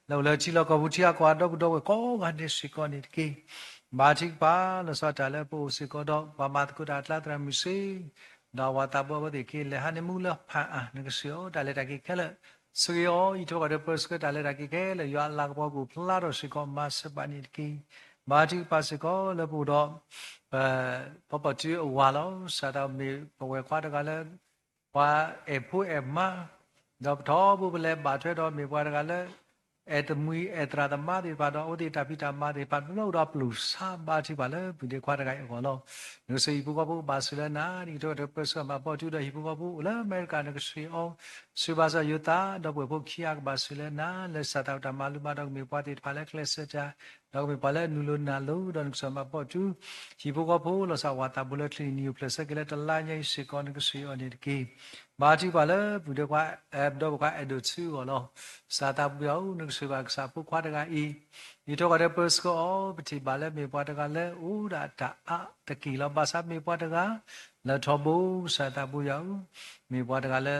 လၢအိၣ်လၢထံလီၢ်ကီၢ်ပူၤထံဂၤကီၢ်ဂၤဒီပုၢ်ဒီဝဲၢ်ကိးဂၤဒဲးစ့ၢ်ကီးန့ၣ်တက့ၢ်. ဘါထုကဖၣ်လီၤဆီဒၣ်တၢ်လၢပအိၣ်စ့ၢ်ကီးဒီး ပှၤမၤသကိးတၢ်အကျါသရၣ်မုၣ်စ့ ဒီးအဝၤသးဘိအဝဲသ့ၣ်က့ၤလဲၤဟးန့ၢ်မူလၢဖၣ်အၣ် နကဆိၣ်ဂ့ၤအီၤ တၢ်လဲၤတၢ်က့ၤခဲလၢာ် ဆိၣ်ဂ့ၤအီၤ အံးထွဲကွၢ်ထွဲပၢဆှၢတၢ်လဲၤတၢ်က့ၤခဲလၢာ် ယွၤအလၤကပီၤကအိၣ်ဖျါထီၣ်စ့ၢ်ကီးမၤစၢၤဘၣ်န့ၣ်တက့ၢ်. ဘါထုကဖၣ်စ့ၢ်ကီးလၢပအိၣ်ဒီး ပဖီပီၣ်ထုအဝၤလီၤ. ကစၢ်သးမ့ၢ်ပဝဲၢ်ခွါတဂၤလၢ ပှၤအဲၣ်ဖိအဲၣ်မါ, ဒီးပထီဘိပလဲၤဘၣ်ထွဲဒီးမ့ၢ်ပှၤတဂၤလၢ အဲၣ်တမှံၤအဲၣ်သရၣ်သမါသ့ၣ်တဖၣ်ဒီး အဝဲသ့ၣ်တၢ်ဖံးတၢ်မၤသ့ၣ်တဖၣ် တဘျီအိၣ်ဒီးပျိာ်စါဘါထုကဖၣ်လၢပုၢ်ဒ့ခွါတဂၤအံၤအဂီၢ်လီၤ. နကဆိၣ်ဂ့ၤဟံၣ်ဖိဃီဖိကဘၣ်ဆိၣ်လၢနၤ ဒ်ကတိၤဒီးပၢဆှၢမၤပီၣ်ထုဒီးဟံၣ်ဖိဃီဖိအိၣ်လၢအမဲရကၤ နကဆိၣ်ဂ့ၤအီၤ ဆူဘၣ်စၢၤယိၤသး ဒီပုၢ်ဝဲၢ်ဖိခံဂၤကဘၣ်ဆိၣ်လၢနၤ လၢစၢ်သးဝဲတၢ်မၤလိမၤဒိးကမ့ၢ်ပှၤသ့ၣ်တဖၣ်လၢကျဲးစၢးတၢ် ဒီးကမ့ၢ်ပှၤလၢအနုာ်လီၤနၤလိၤ ဒီးနကစၢ်မၤပီၣ်ထု ဟံၣ်ဖိဃီဖိလီၤဆီဝၤသးဘိလၢချုးနံၤအိၣ်ဖျဲၣ်ဆၢက့ၤလၢတလါညါအံၤစ့ၢ်ကီး နကဆိၣ်ဂ့ၤအီၤန့ၣ်တက့ၢ်. ဘါထုကဖၣ်လၢပုၢ်ဒ့ခွါ ဒီပုၢ်ဝဲၢ်ခွါအဲၣ်ဒိးထူအဂီၢ်လီၤ. ကစၢ်သးပူၤယၤဧၢ နကဆိၣ်ဂ့ၤဘၣ်ကစၢ်ဖိခွါတဂၤအံၤ အံးထွဲကွၢ်ထွဲပၢဆှၢအီၤ ပထံၣ်ဘၣ်လၢမ့ၢ်ပှၤတဂၤလၢအိၣ်ဒၣ်တၢ်အါတက့ၢ်လီၤ. ဘၣ်ဆၣ်မ့ၢ်ပှၤတဂၤ လၢထီဘိ ကစၢ်သးပူၤယၤဧၢ မ့ၢ်ပှၤတဂၤလၢ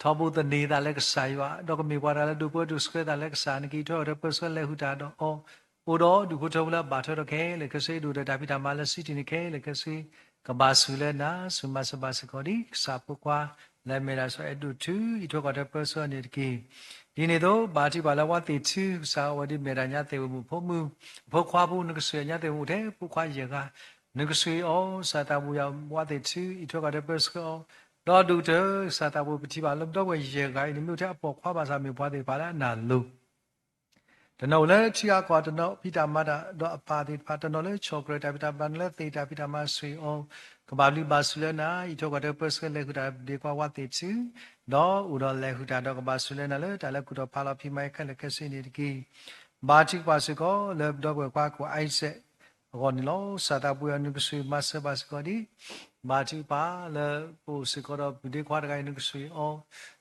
ထီဘိသန့ၤသးလၢကစၢ်ယွၤ ဒီးကမ့ၢ်ပှၤတဂၤလၢဒိးပၢဒိးဆှၢသးလၢကစၢ် နကအံးထွဲကွၢ်ထွဲပၢဆှၢလဲၤဃုာ်တၢ်ဒီးအီၤ အိၣ်ဒီးဒူၣ်ဖိထၢဖိလၢအဘၣ်ထွဲဒီးခဲလၢာ်ခဲဆ့ ဒိၣ်ဒီးတၢ်ဖံးတၢ်မၤလၢစံးတ့ၢ်န့ၣ်ခဲလၢာ်ခဲဆ့ ကဘၣ်ဆိၣ်လၢနၤ ဆိၣ်မၤစၢၤဘၣ်စ့ၢ်ကီးဒ် ကစၢ်ဖိခွါ လၢအမ့ၢ်ဒၣ်စီၤအဲၣ်ဒိးထူ အံးထွဲကွၢ်ထွဲပၢဆှၢအီၤန့ၣ်တက့ၢ်. ဒ်န့ၣ်အသိး ဘါထုကဖၣ်လၢဝါသ့ၣ်ထူ ကစၢ်အိၣ်ဝဲဒ်မ့ၢ်ဒၣ်ညါသ့ၣ်ဝဲမုၣ်ဖိမုၣ် အဖိခွါဖိ နကဆိၣ်ဂ့ၤညါသ့ၣ်ဝဲမုၣ်အိၣ်ထဲဖိခွါယဲၢ်ဂၤ နကဆိၣ်ဂ့ၤအီၤ ကစၢ်သးပူၤယၤဧၢ ဝါသ့ၣ်ထူ အံးထွဲကွၢ်ထွဲပၢဆှၢအီၤ ဒီးဒိၣ်ကတၢၢ် ကစၢ်သးပူၤ ပထံၣ်ဘၣ်လၢဒီပုၢ်ဝဲၢ်ယဲၢ်ဂၤအံၤန့ၣ် မ့ၢ်အိၣ်ထဲအပိာ်ခွါဘၣ်ဆၣ် မ့ၢ်ပှၤသ့ၣ်တဖၣ်လၢအနၢ်လိၤ တနီၤအိၣ်လၢထံဂၤကီၢ် တနီၤဖံးတၢ်မၤတၢ်ဒီးအပၢ်သ့ၣ်တဖၣ်, တနီၤလၢဆီၣ်ကြၢးတၢ်ဖံးတၢ်မၤ, တနီၤလၢသ့ၣ်တၢ်ဖံးတၢ်မၤဆှၢအီၤ, ကဘၣ်ဘျုးဘၣ်ဆိၣ်လၢနၤ, အံးထွဲကွၢ်ထွဲပၢဆှၢလဲၤဃုာ်တၢ်ဒ့ခွါဝါသ့ၣ်တဖၣ်, ဒီးအိၣ်ဒီးလဲၤဃုာ်တၢ်ဒီးကဘၣ်ဆိၣ်လၢနၤလၢတၢ်လၢကူၣ်ထီၣ်ဖးလီၤဖံးမၤခဲလၢာ်ခဲဆ့န့ၣ်တက့ၢ်. ဘါထုကဖၣ်စ့ၢ်ကီးလၢပဒီပုၢ်ဝဲၢ်ခွါ ကီၢ်အံစဲး အဂီၢ်န့ၣ်လီၤ. စၢ်သးပူၤယၤ နကဆှၢမၤစၢၤဘၣ်စ့ၢ်ကီးဒံး, ဘါထုကဖၣ်လၢပအိၣ်စ့ၢ်ကီးဒီးပုၢ်ဒ့ခွါတဂၤအံၤ နကဆှၢအီၤ,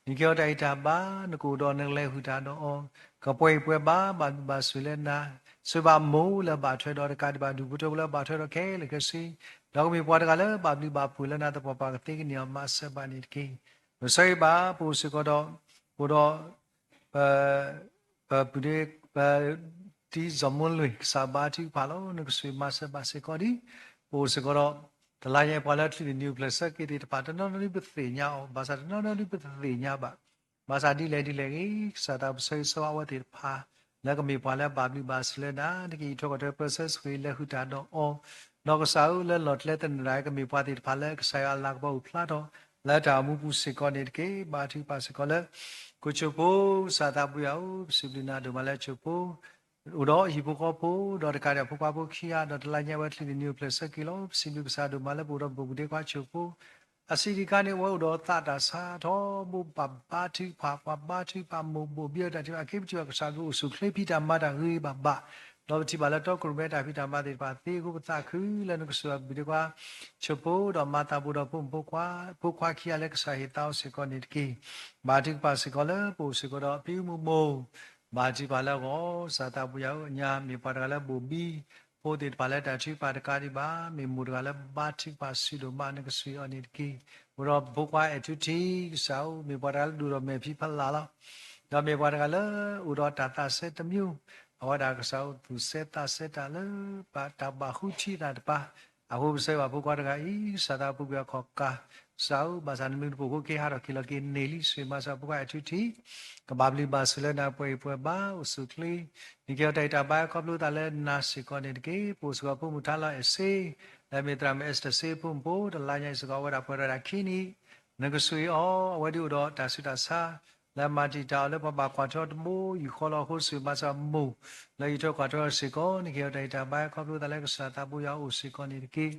နကဟ့ၣ်အီၤတၢ်ဂံၢ်တၢ်ဘါ, နကအိၣ်ဒီးနကလဲၤဃုာ်တၢ်ဒီးအီၤ, ကပှဲၤအံၤပှဲၤဘၣ်, ဘၣ်ဘျုးဘၣ်ဆိၣ်လၢနၤ, ဆိၣ်ဂ့ၤဘၣ်မိၢ်လၢဘၣ်ထွဲဒီးတကးဒံးဘၣ် ဒူၣ်ဖိထၢဖိလၢဘၣ်ထွဲဒီးခဲလၢာ်ခဲဆ့, ဒီးကမ့ၢ်ပှၤတဂၤလၢဘၣ်ဘျုးဘၣ်ဖှိၣ်လၢနၤသပှၢ်ပှၢ် ကသ့ကန့ၢ်အီၤမၤစၢၤဘၣ်န့ၣ်တက့ၢ်. ပဆၢဂ့ၤဘၣ် ပအိၣ်စ့ၢ်ကီးဒီး, အိၣ်ဒီး ပပုၢ်ဒ့ ပတံၤစီၤမိၢ်လွံၢ် ကစၢ်ဘါထုကဖၣ်လီၤ. နကဆှၢမၤစၢၤဘၣ်စ့ၢ်ကီးဒံး, ပအိၣ်စ့ၢ်ကီးဒီး တလါညါအံၤ ပှၤလၢချံၣ်န့ၢ်နံၤအိၣ်ဖျဲၣ်ဆၢက့ၤသ့ၣ်တဖၣ် တနီၤနီၤဒုးပသ့ၣ်ညါအီၤ, ဘၣ်ဆၣ်တနီၤနီၤဒုးပတသ့ၣ်ညါဘၣ်. ဘၣ်ဆၣ်ဒ်လဲၣ်ဒ်လဲၣ်ဂ့ၤ ကစၢ်သးပူၤဆၢဂ့ၤဆၢဝါအဝဲသ့ၣ်တဖၣ် လၢကမ့ၢ်ပှၤလၢဘၣ်ဘျုးဘၣ်ဆိၣ်လၢနၤ, နကအံးထွဲကွၢ်ထွဲပၢဆှၢဆိၣ်ဂ့ၤလဲၤဃုာ်တၢ်ဒီးအီၤ, ဒီးကစၢ်ဧၢ လၢလီၢ်ကျဲသနၢၣ်တဂၤ ကမ့ၢ်ပှၤသ့ၣ်တဖၣ်လၢကစၢ်ယွၤအလၤကပီၤအိၣ်ဖျါထီၣ် လၢတၢ်အိၣ်မူပူၤစ့ၢ်ကီးန့ၣ်တက့ၢ်. ဘါထုကဖၣ်စ့ၢ်ကီးလၢ ကိးဆိဖိ ကစၢ်သးပူၤယၤဧၢ, ပစံးဘျုးနၤဒိၣ်မးလၢကိးဆိဖိ အိၣ်ဒီးဟံၣ်ဖိဃီဖိ ဒီးတကးဒံးအဖိခွါဖိခံဂၤ ဒီးတလါညါအံၤဝဲချံၣ်န့ၢ်နံၤအိၣ်ဖျဲၣ်ဆၢက့ၤလီၤ. ပစံးဘျုးကစၢ်ဒိၣ်မးလၢပအိၣ်ဒီးပပုၢ်ဒ့ခွါကိးဆိဖိ အဆံးတခါန့ၣ် အဝဲအိၣ်ဒီးသးတၢ်ဆါထီဘိ ဘၣ်ဘါထုကဖၣ်, ပှၤဘါထုကဖၣ်မိၢ်ဘိၣ်ဘံအတၢ်ထုကဖၣ် အခ့ပထံၣ်ဘၣ်ကစၢ်ကအိၣ်ဆူၣ်ချ့ဖံးတၢ်မၤတၢ်ဂ့ၤဂ့ၤဘၣ်ဘၣ်, ဒီးပထံၣ်ဘၣ်လၢတီခိၣ်ရိၣ်မဲတၢ်ဖံးတၢ်မၤသ့ၣ်တဖၣ်သ့အဃိ ပသးခုလၢနကဆိၣ်ဂ့ၤပုၢ်ဒ့ခွါ ဆိဖိ ဒီးမၤသးဘိဒီးဖိမုၣ်ဖိခွါ, ဖိခွါခံဂၤလၢကစၢ်ဟ့ၣ်သါအီၤစ့ၢ်ကီးန့ၣ်တက့ၢ်. ဘါထုကဖၣ်စ့ၢ်ကီးလၢပအိၣ်စ့ၢ်ကီးဒီးဖံမုၣ်မိၢ်, ဘါထုကဖၣ်လၢအဂီၢ် ကစၢ်သးပူၤယၤဧၢ, အညါမ့ၢ်ပှၤတဂၤလၢဘိၣ်ဘံ ဖိသ့ၣ်တဖၣ်လၢတၢ်ထုကဖၣ်တကးဒံးဘၣ်, မ့ၢ်မိၢ်တဂၤလၢဘါထုကဖၣ်ဆူၣ်ဒိၣ်မး နကဆိၣ်ဂ့ၤအီၤန့ၣ်တက့ၢ်. အိၣ်ဒီးဖိခွါအဲၣ်ထူထံ ကစၢ်ဧၢ, မ့ၢ်ပှၤတဂၤလၢဒိၣ်ထီၣ်မဲာ်ဖံဖီလာ်လီၤ. ဒီးမ့ၢ်ပှၤတဂၤလၢအိၣ်ဒီးတၢ်သးစဲတမံၤ, အဝဲဒၣ်ကစၢ်ဧၢ သူၣ်စဲသးစဲတၢ်လၢ တၢ်ဘၣ်ဃုထံၣ်တၢ်တပၤ, အဃိပဆၢဂ့ၤဘၣ်ဖိခွါတဂၤအံၤ ကစၢ်သးပူၤကွံာ်အခီၣ်ကါ, ကစၢ်ဧၢ, ဘၣ်ဆၣ်နမ့ၢ်တပိာ်ဖိက့ၤဟးထီၣ်ခံလီၤက့ၤန့ၢ်လံ, ဆိၣ်ဂ့ၤမၤစၢၤဖိခွါအဲၣ်ထူထံ ကဘၣ်ဘျုးဘၣ်ဆိၣ်လၢနၤ ပှဲၤအံၤပှဲၤဘၣ် အိၣ်ဆူၣ်ချ့, နကဟ့ၣ်အီၤတၢ်ဂံၢ်တၢ်ဘါခီဖျိသးလၢနၤစ့ၢ်ကီးန့ၣ်တက့ၢ်. ပအိၣ်စ့ၢ်ကီးဖိမုၣ်ထါလီၤအဲၣ်စ့ လၢမ့ၢ်သရၣ်မုၣ်အဲစတၢၢ်စ့ဖိမုၣ်ဖိ တလါညါအံၤစ့ၢ်ကီး အဝဲဒၣ်ပှဲၤဒီးတၢ်ခံနံၣ်, နကဆိၣ်ဂ့ၤအီၤ, အဝဲဒၣ်အိၣ်ဒီးတၢ်ဆူးတၢ်ဆါ လၢမၤတံာ်တာ်အီၤလၢပှၤဘၣ်ကွၢ်ထွဲတဘိယူၢ်ဃီလီၤအဃိ ဆိၣ်ဂ့ၤမၤစၢၤမိၢ် လၢအံးထွဲကွၢ်ထွဲအီၤစ့ၢ်ကီး, နကဟ့ၣ်အီၤတၢ်ဂံၢ်တၢ်ဘါခီဖျိသးလၢကစၢ်သးပူၤယၤအိၣ်စ့ၢ်ကီးန့ၣ်တက့ၢ်.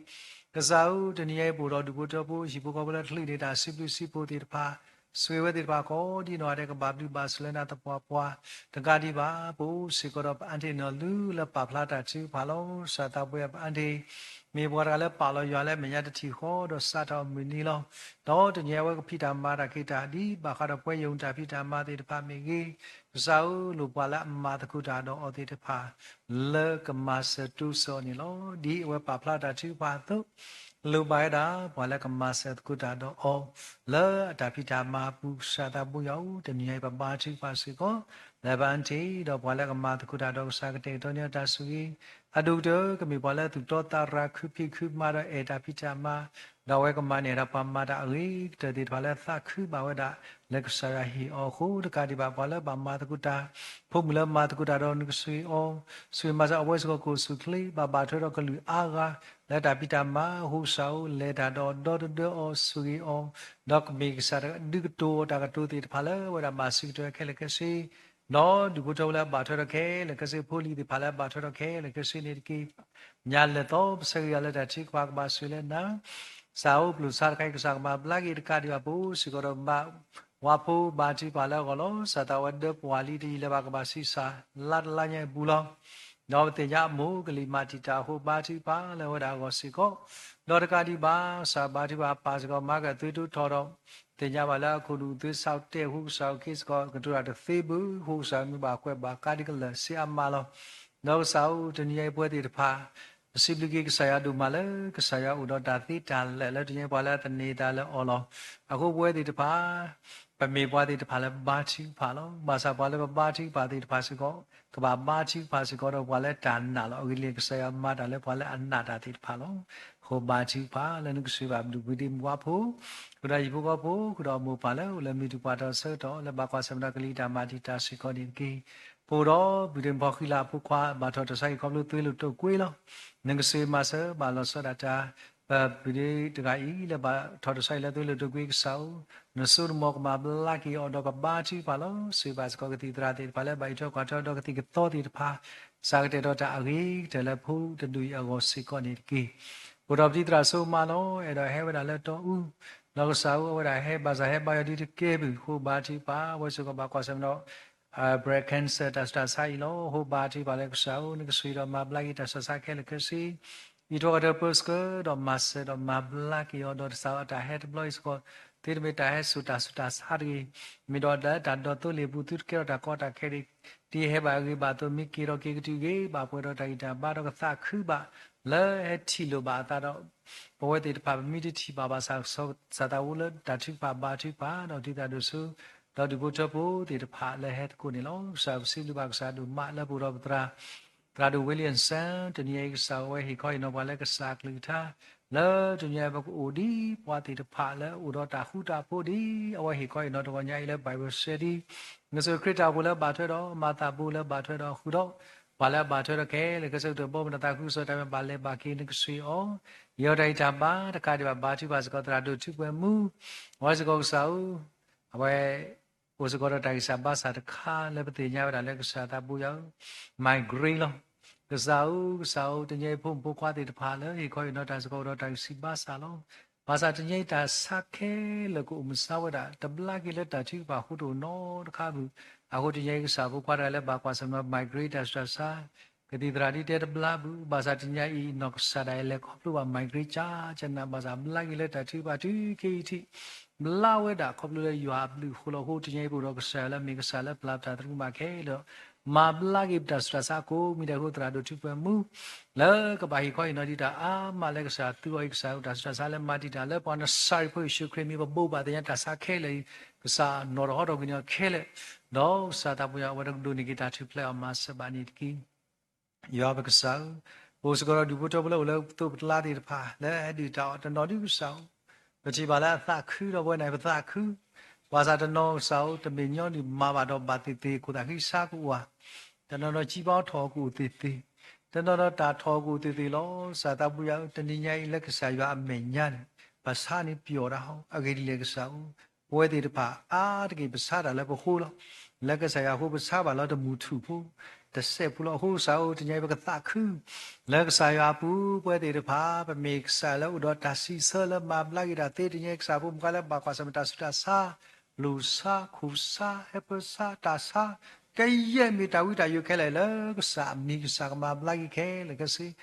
ကစၢ်ဧၢ, တနံၤညါအံၤပအိၣ်ဒီးဒူၣ်ဖိထၢဖိ ဟံၣ်ဖိဃီဖိလၢချံၣ်န့ၢ်တၢ်စံးဘျုးစံးဖှိၣ်သ့ၣ်တဖၣ်, ဆိၣ်ဂ့ၤဝဲသ့ၣ်တဖၣ်ကိးဒံနီၢ်ဂၤဒဲး ကဘၣ်ဘျုးဘၣ်ဆိၣ်လၢနၤသပှၢ်ပှၢ်, တကးဒံးဘၣ် ပအိၣ်စ့ၢ်ကီးဒီးပအါတ့ၢ်နီၢ်လူလၢပာ်ဖျါတၢ်ထုကဖၣ်လီၤ. ကစၢ်သးပူၤယၤ ပအါတ့ၢ် မ့ၢ်ပှၤတဂၤလၢပာ်လီၤယွၤလၢအမဲာ်ညါတထံၣ်ဃီ ဒီးစးထီၣ်မုၢ်နံၤလီၤ. ဒီးတနံၤညါအံၤအဝဲကဖံးတၢ်မၤတၢ်က့ၤတၢ်ဒ်ဘၣ်ဃးဒီးပဝဲယိၤတၢ်ဖံးတၢ်မၤသ့ၣ်တဖၣ်မ့ၢ်ဂ့ၤ, ကစၢ်ဧၢ, လိၣ်ပှၤလၢအမၤသကိးတၢ်ဒီးအီၤသ့ၣ်တဖၣ် လၢကမၤစၢၤတိစၢၤအီၤန့ၣ်လီၤ. ဒ်အဝဲပာ်ဖျါတၢ်ထုကဖၣ်အသိး, လိၣ်ဘၣ်ဝဲဒၣ် ပှၤလၢကမၤစၢၤသကိးတၢ်ဒီးအီၤ လၢအတၢ်ဖံးတၢ်မၤအပူၤ ကစၢ်သးပူၤယၤဧၢ, တနံၤညါအံၤပဘါထုကဖၣ်စ့ၢ်ကီး လၢပအါတ့ၢ်ဒီးပှၤလၢကမၤသကိးတၢ်ဒီးကစၢ်ကတဲာ်ကတီၤန့ၢ်အတၢ်ဆိၣ်ဂ့ၤ, အဒိၣ်ကတၢၢ် ကမ့ၢ်ပှၤလၢသူၣ်တီသးရၤခုဖံးခုမၤဒီးအဲၣ်တၢ်ဖံးတၢ်မၤ, ဒီးအဝဲကမၤန့ၢ်ဒၣ်ပှၤမၤတၢ်အဂ့ၤကတၢၢ်သ့ၣ်တဖၣ်လၢသးခုဘၣ်ဝဲဒၣ် လၢကစၢ်ယွၤဟ့ၣ်အီၤအဃိ, တကးဒံးဘၣ်ပှၤလၢဘၣ်မၤသကိးတၢ်, ဖိမုၣ်လၢမၤသကိးတၢ်ဒီးနကဆိၣ်ဂ့ၤအီၤ, ဆိၣ်ဂ့ၤမၤစၢၤအဝဲစ့ၢ်ကီးကအိၣ်ဆူၣ်ချ့, ဘၣ်ဘၣ်ထွဲဒီးကလုာ်အါဂၤ လၢတၢ်ဖံးတၢ်မၤအဃိ ကစၢ်ဧၢ, လဲၤတၢ်ဒီးဒီသဒၢအီၤ ဆိၣ်ဂ့ၤအီၤ, ဒီးကမ့ၢ်ကစၢ်ဒုးကတိၤတၢ်ကတိၤသ့ၣ်တဖၣ်လၢအဝဲဒၣ်ဘၣ်စံးကတိၤခဲလၢာ်ခဲဆ့ ဒီးဒူၣ်ဖိထၢဖိလၢအဘၣ်ထွဲဒီးခဲလၢာ်ခဲဆ့, ဖိလံၤသ့ၣ်တဖၣ်လၢအဘၣ်ထွဲဒီးခဲလၢာ်ခဲဆ့န့ၣ်တက့ၢ်. ညါလၢာ်သီပဆၢဂ့ၤယၤလၢတၢ်ထုကဖၣ်ကဘၣ်ဆိၣ်ဂ့ၤလၢနၤ, ကစၢ်ဧၢ, ပျုၤစါတခါအံၤ ကစၢ်ကမၤဘျါက့ၤတကးဒံးဘၣ် ပအိၣ်စ့ၢ်ကီးဒီးဘၣ်ဝါဖိဘါထုကဖၣ်လၢအဂီၢ်လီၤ. ကစၢ်သးဝဲဒၢပှၤလံတယံာ်လၢၤဘၣ် ကဘၣ်ဆံးစၢ် လါတလါညါအံၤအပူၤလီၤ. ဒီးပသ့ၣ်ညါအမိၢ်ကလံၤမၤတံာ်တာ်အဃိ ဘါထုကဖၣ်လၢအဝဲဒၣ်အဂီၢ်စ့ၢ်ကီး, ဒီးတကးဒံးဘၣ် ကစၢ်ဘါထုကဖၣ်အပၢ်စ့ၢ်ကီး မၤက့ၤအသွံတိထီၣ်ဒီး သ့ၣ်ညါဘၣ်လၢအခိၣ်ဒူၣ်အသွံဆၣ်တဲာ်အဃိ ကစၢ်ဧၢ, က့ၤစ့ၢ်ကီးကတိၤတၢ်တသ့ဘၣ်အဃိ ကစၢ်မ့ၢ်ဘၣ်ကွဲးဘၣ်ကးဒံးကလၢာ်ဆ့အါမးလီၤ. ဒီးကစၢ်ဧၢ, တနံၤညါအံၤပဝဲသ့ၣ်တဖၣ် ပစံးဘျုးက့ၤကစၢ်ယွၤဒိၣ်မးလၢ ကစၢ်ယွၤအိၣ်ဒီးတၢ်သ့တၢ်လၢာ်လၢတနံၤညါအံၤ ပှၤလၢအသန့ၤသးလၢအီၤလီၤ. အဃိပဝဲသ့ၣ်တဖၣ် ပမ့ၢ်ပှၤသ့ၣ်တဖၣ်လၢဘါထုကဖၣ်လီၤ. ဘၣ်ဆၣ်ပှၤလၢပဘါထုကဖၣ်သ့ၣ်တဖၣ်စ့ၢ်ကီး ကဘၣ်ဘါထုကဖၣ်စ့ၢ်ကီးဒီးပှၤလၢတၢ်နာ်လီၤ. အဂ့ၢ်ဒ်လဲၣ် ကစၢ်ယွၤမၤတၢ်လၢပှၤလၢအနာ်တၢ်သ့ၣ်တဖၣ်လီၤ. အဃိဘါထုကဖၣ်လၢနကဆိၣ်ဂ့ၤဘၣ်ဘျုးကွံာ်ဒံးမုၢ်ဝါဖိ ဃုာ်ဒီးဟံၣ်ဖိဃီဖိ ဃုာ်ဒီးအမိၢ်ပၢ်လၢအိၣ်လၢမုၢ်တပှၢ်ဒီးဆၢကတီၢ် လၢဘၣ်ကွၢ်ဆၢၣ်မဲာ်ဒီးကလံၤတၢ်မၤတံာ်တာ်စ့ၢ်ကီးန့ၣ်တက့ၢ်. ပအိၣ်ဒီးပုၢ်ဒ့မုၣ်ဖီဃံလၤအဖိခွါ ဘၣ်ထီၣ်တၢ်ဆါဟံၣ်ခီဖျိသွံလိာ်တိာ်ကွ့လီၤ. နကဆိၣ်ဂ့ၤမၤစၢၤဘၣ်လီၤဆီဒၣ်တၢ် ပပုၢ်ဒ့တဂၤအံၤ လၢဘၣ်ထီၣ်တၢ်ဆါအံၤလၢသိလ့ၣ်ဒိၣ်ကွံာ်ကစၢ်ဧၢ, နစိနမီၤကမၤဘျါက့ၤအီၤဒီးကဘါထုကဖၣ်လီၤ. စံးဘၣ်စ့ၢ်ကီးကသံၣ်သရၣ်သ့ၣ်တဖၣ်လၢဘၣ်အံးထွဲကွၢ်ထွဲအီၤ ဒီးကသံၣ်ကသီသ့ၣ်တဖၣ် စးကတဲာ်ဒီးတၢ်အဂ့ၤကတၢၢ်လၢဖိတဒူၣ်အံၤအဂီၢ်စ့ၢ်ကီးန့ၣ်တက့ၢ်. အိၣ်ဒီးပတံၤသရၣ်စိမးလီၤ. အဲၣ်ဒိးဟဲဝဲဒၣ်လၢတီအူ, ဒီးကစၢ်ဧၢ အဝဲဒၣ်ဟဲဘၣ်ဆၣ်ဟဲဘါယွၤဒ်တကဲဘုၣ် အဃိဘါထုကဖၣ် အဝဲစ့ၢ်ကီးဘၣ်ကွၢ်ဆၢၣ်မဲာ်ဒီး breast cancer တၢ်ဆူးတၢ်ဆါအံၤလီၤ. အဃိဘါထုကဖၣ်လၢကစၢ်ဧၢ နကဆိၣ်ဂ့ၤဒီးမၤဘျါက့ၤတၢ်ဆူးတၢ်ဆါခဲလၢာ်ခဲဆ့ အံးထွဲကွၢ်ထွဲပၢဆှၢ ဒီးမၤစၢၤဒီးမၤဘျါက့ၤအီၤ ဒီးကစၢ်ဧၢ အတၢ်ဟဲတဘျီအံၤစ့ၢ်ကီး သုတမ့ၢ်တၢ်ဟဲဆူၣ်တၢ်ဆူးတၢ်ဆါတဂ့ၤ, မ့ၢ်ဒီးလၢတၢ်ဒီသဒၢလ့ၣ်အပူၤ သုတကဲထီၣ်တၢ်ကီတၢ်ခဲတဂ့ၤ, ဒ်ဟဲဘၣ်အဂ့ၤဘၣ်အသိး မ့ၢ်က့ၤထီၣ်က့ၤကတုၤဂ့ၤ ဘၣ်ပှဲၤဒီးတၢ်ဂံၢ်တၢ်ဘါ ဒီးကသးခုဘၣ် လၢဟဲထံၣ်လိာ်ဘၣ်အသးဒီး ပဝဲသ့ၣ်တဖၣ် ပမ့ၢ်တထံၣ်ဘၣ်ဘၣ်ဆၣ် ကစၢ်သးဘိလၢတၢ်ထုကဖၣ်ဘါထုကဖၣ် ဒီးတံၤသရၣ်ဒိၣ်စိ ဒီးဒူၣ်ဖိထၢဖိသ့ၣ်တဖၣ်လၢဟဲသကိးန့ၣ်လီၤ. ကစၢ်ပစံးဘျုးဘၣ်ကစၢ်ဒိၣ်မးလၢပအိၣ်ဒီးပသရၣ် သရၣ်ဒိၣ် Williamson တနံၤအံၤ ကစၢ်ဧၢ အဝဲဟ့ၣ်ခီဟ့ၣ်နီၤပှၤလၢကစၢ်အကလုၢ်ကထါ လၢတနံၤအံၤ ပကအိၣ်ဒ်ပှၤသ့ၣ်တဖၣ်လၢအိၣ်ဒီးတၢ်ဃူတၢ်ဖိးဒ် အဝဲဟ့ၣ်ခီဟ့ၣ်နီၤတဂီၤညါအံၤလၢ Bible study နကစၢ်ခရံာ်တၢ်အိၣ်ဖှိၣ်လၢဘၣ်ထွဲဒီး မၤသးဘိလၢဘၣ်ထွဲဒီးဃုာ်ဒီး ပှၤလၢအဘၣ်ထွဲဒီးခဲလၢာ်ခဲဆ့ ကတၢၢ်ဘီမုၢ်ဒီးသးခုကစီၣ်တၢ်မ့ၢ်ဘၣ်လဲၤဘၣ်က့ၤ နကစၢ်အံၤအီၤ ယဲတၢ်ဂံၢ်တၢ်ဘါတကးဒံးဘၣ် ဘါထုကဖၣ်စ့ၢ်ကီးသရၣ်ဒိၣ်ထူပှဲၤမူ အဝဲစ့ၢ်ကီးကစၢ်ဧၢ အဝဲ အိၣ်စ့ၢ်ကီးဒီးတၢ်ဂံၢ်စၢ်ဘါစၢ်တခါလၢပသ့ၣ်ညါဝဲဒၣ်လၢကစၢ်သးဘိယွၤဧၢ migraine လီၤ. ကစၢ်ဧၢ ကစၢ်ဧၢ တနံၤအံၤဖိမုၣ်ဖိခွါသ့ၣ်တဖၣ်လၢ ဟ့ၣ်ခီဟ့ၣ်နီၤတၢ်စ့ၢ်ကီးအိၣ်ဒီးတၢ်ဂံၢ်ဆူၣ်ဘါစၢ်လီၤ. ဘၣ်ဆၣ်တနံၤအံၤတၢ်ဆါခဲလၢာ်ကအိၣ်မုာ်ဆါဝဲဒၣ် တဘျါက့ၤလၢတၢ်ထုကဖၣ်အဃိတအိၣ်နီတခါဘၣ်. အဃိတနံၤအံၤကစၢ်ဖိခွါတဂၤလၢဘၣ်ကွၢ်ဆၢၣ်မဲာ် migraine တၢ်ဆူးတၢ်ဆါ ကသံၣ်သရၣ်ဒ်တဲတဘျါဘၣ်. ဘၣ်ဆၣ်တနံၤအံၤ နီၢ်ကစၢ်ဒၣ်လဲာ်ခီဖျိဘၣ် migraine ကၠးကၠးနး ဘၣ်ဆၣ်ဘျါက့ၤလၢတၢ်ထုကဖၣ်တုၤခဲအံၤထံး ဘျါဝဲဒၣ်ခီဖျိလၢယွၤအဘျုးအဃိလီၤ. အဃိတနံၤအံၤပအိၣ်ဒီးကစၢ်ယွၤလၢအမ့ၢ်ကစၢ်လၢပျၢ်ပတၢ်သရူးမၤခဲလၢာ် မၤဘျါက့ၤပတၢ်ဆူးတၢ်ဆါကိးမံၤဒဲးအဃိ သရၣ်ဒိၣ်ထူပှဲၤမူ လၢကဘၣ်ဟ့ၣ်ခီဟ့ၣ်နီၤဒံးတၢ်အါမးလၢ ကစၢ်သူအီၤအံၤ ကစၢ်ဧၢ တၢ်ဆူးတၢ်ဆါလၢမၤတံာ်တာ်လၢပှၤနစၤရ့းဖိယ့ၣ်ၡူးခရံာ်အမံၤ ပဘိးဘၣ်သ့ၣ်ညါတၢ်ဆါခဲလၢာ်အံၤ ကစၢ်နီၢ်ထီၣ်ဟီထီၣ်ကွံာ်န့ၢ်အီၤခဲလၢာ် ဒီးကစၢ်သးဘိယွၤ အဝဲတကဒိးန့ၢ်က့ၤတၢ်ထူၣ်ဖျဲးအီၤမၤစၢၤဘၣ်န့ၣ်တက့ၢ်. ယွၤပကစၢ်ဧၢ, ပအိၣ်စ့ၢ်ကီးဒီးဒူၣ်ဖိထၢဖိလၢအိၣ်လၢပသိးပကျါသ့ၣ်တဖၣ် လၢအဟဲဒုၣ်တၢ်အီၣ်တနီၤဒုကစၢ်ဧၢ, ပထံၣ်ဘၣ်လၢအသးခုဒီးပဝဲန့ၣ် ပသးခု, ဘၣ်ဆၣ်တနီၤကစၢ်ဧၢ တမ့ၢ်ညီနုၢ်မၤဘၣ်ဒီးဘၣ်သ့ၣ်သ့ၣ် ခိၣ်သးဃံဆါကအိၣ်ဧါ, တနီၤနီၤကံဘါထီၣ်ကအိၣ်သ့ၣ်သ့ၣ်, တနီၤနီၤတၢ်ထီၣ်ကအိၣ်သ့ၣ်သ့ၣ်လီၤ. ကစၢ်သးဘိယွၤဧၢ, တနံၤညါအံၤလၢကစၢ်ယွၤအမဲာ်ညါန့ၣ် ပဆါန့ၣ်ပျီၢ်တၢ်ဟီ, အဂ့ၢ်ဒ်လဲၣ်ကစၢ်ဧၢ ပဝဲသ့ၣ်တဖၣ်အါတက့ၢ်ပဆါတၢ်လၢပဃိလီၤ. လၢကစၢ်ယွၤအဃိပဆါဘၣ်လၢတမုၢ်ထူၣ်ဖိ, တစဲးဖိလီၤ. အဃိကစၢ်ဧၢ တနံၤအံၤပကသးခု လၢကစၢ်ယွၤအပူၤ ပဝဲသ့ၣ်တဖၣ် ပမ့ၢ်ကစၢ်လၢအိၣ်ဒီးတၢ်စံးဆၢလၢမၤဘျါက့ၤတၢ်သ့ တနံၤအံၤကစၢ်ဖိမုၣ်ခွါလၢဘၣ်ကွၢ်ဆၢၣ်မဲာ်တၢ်ဆူးတၢ်ဆါ, လူၤဆါ, ခိၣ်ဆါ, ဟဲပၢၤဆါ, တၢ်ဆါ, ကယဲၢ်မ့ၢ်တၢ်ဝံတၢ်ယိးခဲလၢာ်လၢကစၢ်အမံၤ ကစၢ်ကမၤဘျါက့ၤခဲလၢာ်ခဲဆ့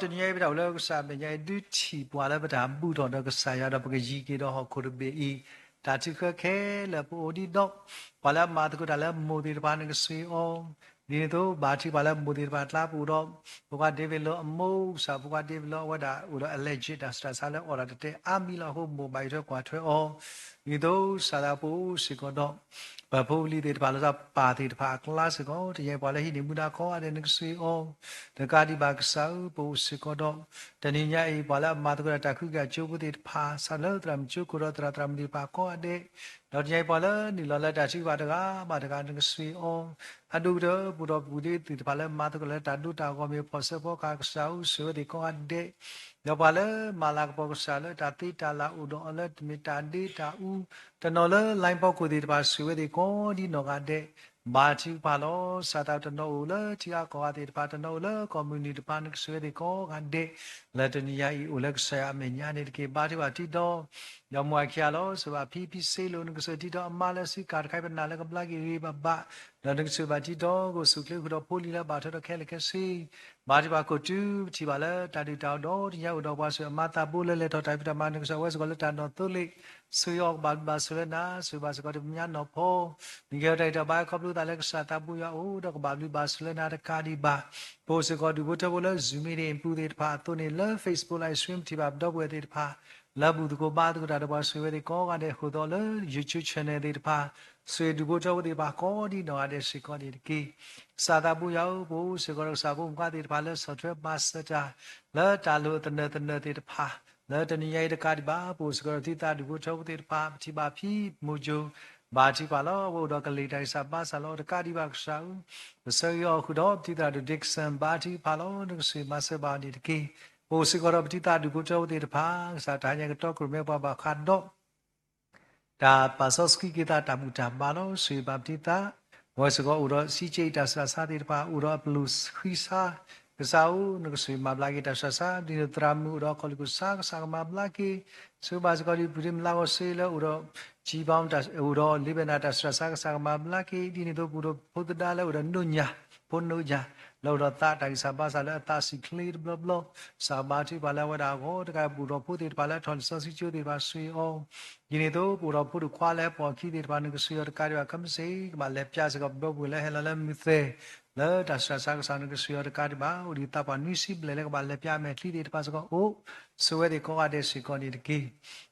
ဒီးတနံၤအံၤပတၢ်အိၣ်လၢကစၢ်အမဲာ်ညါအံၤ ဒုးထံၣ်ပှၤလၢပတၢ်ဘူၣ်ထီၣ်ဒီးကစၢ်ယွၤဒီးပကယံၤက့ၤဒီးဟီၣ်ခိၣ်တဘ့ၣ်အံၤ, တၢ်ထုကဖၣ်ခဲလၢာ်ပအိၣ်ဒံးဒီး ပှၤလၢအမၤသကိးတၢ်လၢမိၢ်သ့ၣ်တဖၣ် နကစၢ်အံၤအီၤ, ဒ်န့ၣ်အသိး ဘၣ်ထံပှၤလၢမိၢ်သ့ၣ်တဖၣ်အကျါ ပအိၣ်ဒီး ဖိခွါ David လၢအမိၢ် ကစၢ်ဖိခွါ David လၢအဝဲဒၣ်အိၣ်ဒီး allergy တၢ်ဆူးတၢ်ဆါလၢအီၣ်တၢ်တတဲအါမံၤလီၤ. အဃိမိၢ်ဘၣ်အံးထွဲကွၢ်ထွဲအီၤ, ဒ်သိးကစၢ်သးပအိၣ်စ့ၢ်ကီးဒီး ပဖိပလံၤသ့ၣ်တဖၣ် လီၤဆီပၢ်သ့ၣ်တဖၣ်အကျါစ့ၢ်ကီး တနံၤအံၤပှၤလၢဟံးန့ၢ်မူဒါကိးဂၤဒဲး နကစၢ်အံၤအီၤ, တကးဒံးဘၣ်ကစၢ်ဧၢ ပအိၣ်စ့ၢ်ကီးဒီး တနံၤညါအံၤ ပှၤလၢအမၤသကိးတၢ် တၢ်ခုကစီၣ်ကၠိဖိသ့ၣ်တဖၣ် စးလၢသရၣ်မုၣ်ကၠိခိၣ်ဒီးသရၣ်သရၣ်မုၣ်သ့ၣ်တဖၣ်ကိးဂၤဒဲး, ဒီးတနံၤအံၤပှၤလၢနုာ်လီၤလၢတၢ်ထုကဖၣ်တဂၤဘၣ်တဂၤ နကစၢ်အံၤအီၤ, အဒိၣ်ကတၢၢ် ပအိၣ်ဒီးပပုၢ်ဒ့သ့ၣ်တဖၣ်လၢမၤသကိးလၢတၢ်ဒိတၢ်ဂီၤမ့ၢ်ဖီၣ်စၢဖီကဟၣ် ကစၢ်ဧၢ ဆိၣ်ဝဲသ့ၣ်ကိးဂၤဒဲး, ဒီးပှၤလၢမၤလၤကပီၤကစၢ်လၢတၢ်သ့တၢ်လၤအိၣ်ဒီးအီၤလၢတမ့ၢ်တၢ်ဒ့တၢ်အူ, တနီၤလၢ လိုင်း ဖီခိၣ်သ့ၣ်တဖၣ် ဆိၣ်ဝဲသ့ၣ်ကိးဒ်နီၢ်ဂၤဒဲး, ဘါထုကဖၣ်လီၤ. ကစၢ်သးတနီၤအိၣ်လၢထံဂၤကီၢ်ဂၤသ့ၣ်တဖၣ် တနီၤအိၣ်လၢကီၢ်မုၢ်နုာ်တဖၣ် နကဆိၣ်ဝဲသ့ၣ်ကိးဂၤဒဲး, လၢတနံၤညါအံၤအိၣ်လၢကစၢ်ယွၤအမဲာ်ညါန့ၣ်တက့ၢ်. ဘါထုကဖၣ်တံၤဒီး ဒီးမိၢ်အခံဂၤလီၤ ဆိၣ်ဘၣ်ဖံဖံစ့လိာ် နကဆိၣ်တံၤဒီးအမါလၢစုကၢ်တခါအံၤ ပနာ်လၢကဘျါက့ၤဂ့ၤဂ့ၤဘၣ်ဘၣ်, ဒီးနကဆိၣ်ဘၣ်တံၤဒီး ကအိၣ်ဆူၣ်ချ့ဃုာ်ဒီးဖိလံၤလၢဘၣ်ထွဲဒီးခဲလၢာ်ခဲဆ့, ဘါထုကဖၣ်ခိၣ်တုၤပထံၣ်ဘၣ်လၢတၢ်ဒုၣ်တၢ်အီၣ်ဒီးတနံၤညါအိၣ်ဒီးပှၤဆိၣ်အမါသးဘိလၢလဲၤထီၣ်တၢ်ဖံးတၢ်မၤ နကဆိၣ်ဝဲစ့ၢ်ကီးလၢတၢ်နီၢ်သိလ့ၣ်, ဆိၣ်ဂ့ၤအီၤကဘၣ်ဘျုးဘၣ်ဆိၣ်လၢနၤ, ဆိၣ်ဂ့ၤဘၣ်စ့ၢ်ကီးတနံၤညါနီၢ်ဖီ နကဟ့ၣ်တၢ်ဂံၢ်တၢ်ဘါခီဖျိသးလၢကစၢ်သးဘိယွၤအအိၣ်ဒီးကဘၣ်ဘျုးဘၣ်ဆိၣ်လၢနၤတကးဒံးဘၣ်, ပအိၣ်စ့ၢ်ကီးဒူၣ်ဖိထၢဖိလၢ Zoom meeting အပူၤသ့ၣ်တဖၣ်အသိးန့ၣ် လၢ Facebook live stream ပထံၣ်ဘၣ်ပဒီပုၢ်ဝဲၢ်သ့ၣ်တဖၣ် လၢဘူၣ်သကိးဘါသကိးတၢ်ဒီးပှၤဆိၣ်ဝဲသ့ၣ်ကိးဂၤဒဲးအဃိသတးလၢ YouTube channel သ့ၣ်တဖၣ် ဆိၣ်ဂ့ၤဒူၣ်ဖိထၢဖိသ့ၣ်တဖၣ်ကိးဒ်နီၢ်ဂၤဒဲးစ့ၢ်ကီးန့ၣ်တက့ၢ်. ကစၢ်သးဘိယွၤဧၢ, ပအိၣ်စ့ၢ်ကီးဒီးကစၢ်ဖိမုၣ်ခွါသ့ၣ်တဖၣ်လၢဆီၣ်ထွဲမၤစၢၤတၢ် လၢတၢ်လိၣ်သနၢၣ်သနၢၣ်သ့ၣ်တဖၣ် လၢတနံၤညါအံၤတကးဒံးဘၣ် ပအိၣ်စ့ၢ်ကီးဒီးသုသးဒူၣ်ဖိထၢဖိသ့ၣ်တဖၣ် ပထံၣ်ဘၣ်ဖံမိၢ်ကၠိ ဘါထုကဖၣ်လီၤ. အဝဲအိၣ်ဒီးကလံၤတၢ်ဂံၢ်စၢ်ဘါစၢ်လီၤ. တကးဒံးဘၣ်ကစၢ်ဧၢ, ပဆၢဂ့ၤအီၤဃုာ်ဒီးပတံၤသရၣ်ဒိၣ် Dixon ဘါထုကဖၣ်လီၤ. နကဆိၣ်ဂ့ၤမၤစၢၤဘၣ်အီၤန့ၣ်တက့ၢ်. ပအိၣ်စ့ၢ်ကီးဒီးပတံၤသကိးဒူၣ်ဖိထၢဖိသ့ၣ်တဖၣ်, ကစၢ်တဟါညါကတီၢ်ကရၢၢ်မဲပှၤဘၣ်ဃးဒီး တၢ်ပာ်စီဆှံက့ၤသးတၢ်ဘူၣ်တၢ်ဘါလီၤ. ဆိၣ်ဂ့ၤဘၣ်ပတံၤသကိး, ဝဲစ့ၢ်ကီးအိၣ်ဒီးစံးကဲအံၤတၢ်ဆူးတၢ်ဆါသ့ၣ်တဖၣ် အိၣ်ဒီးအပလူးဃံဆါ, ကစၢ်ဧၢ, နကဆိၣ်ဂ့ၤမၤဘျါက့ၤတၢ်ဆူးတၢ်ဆါ, ဒ်န့ၣ်သရၣ်မုၣ်အိၣ်ဒီးကီၢ်လူၢ်ကစၢ်, ကစၢ်ကမၤဘျါက့ၤ, ဆိၣ်ဂ့ၤဘၣ်စ့ၢ်ကီးဒ်ပူၤဒ့မလါဂီၤစ့လၢအိၣ်ဒီး ကံဘီ အိၣ်ဒီးလ့ဘဲနၤတၢ်ဆူးတၢ်ဆါ ကစၢ်ကမၤဘျါက့ၤ, ဒ်န့ၣ်အသိးပအိၣ်ဒီးဖိသဒါလၢအိၣ်ဒီးနိၣ်ညါ, ဖိနိၣ်ညါ, လၢအိၣ်ဒီးသးတၢ်ဂံၢ်စၢ်ဘါစၢ်လၢအသးစူၢ်ချ့တဘျီဘျီ, ကစၢ်ဘါထုကဖၣ်လၢအဝဲဒၣ်အဂီၢ်တကး ပအိၣ်ဒီးဖိသ့ၣ်တဖၣ်လၢအထီၣ်လံာ်စီဆှံကၠိသ့ၣ်တဖၣ်ဆိၣ်ဂ့ၤအီၤ, ဒ်န့ၣ်အသိးပအိၣ်ဒီးဖိဒိၣ်ခွါလၢဟဲပိာ်အခံသ့ၣ်တဖၣ် နကဆိၣ်ဂ့ၤအီၤတကးဒံးဘၣ် ခဲမုၢ်ဆ့ၣ် ကဘၣ်လဲၤပၠးစ့ၢ်ကီးပဒီပုၢ်ဝဲၢ်လၢဟဲလီၤလၢမုၢ်သဲၣ် လၢတၢ်ဆူးတၢ်ဆါ ကစၢ်နကဆိၣ်ဂ့ၤအီၤတကးဒံးဘၣ်, အိၣ်ဒံးသးပှၢ်နွံဆံဘျဲၣ်လၢကဘၣ်လဲၤပၠးအမဲာ်ချံသ့ၣ်တဖၣ်စ့ၢ်ကီးအိၣ်, ဆိၣ်ဝဲသ့ၣ်ကိးဂၤဒဲးစ့ၢ်ကီးန့ၣ်တက့ၢ်.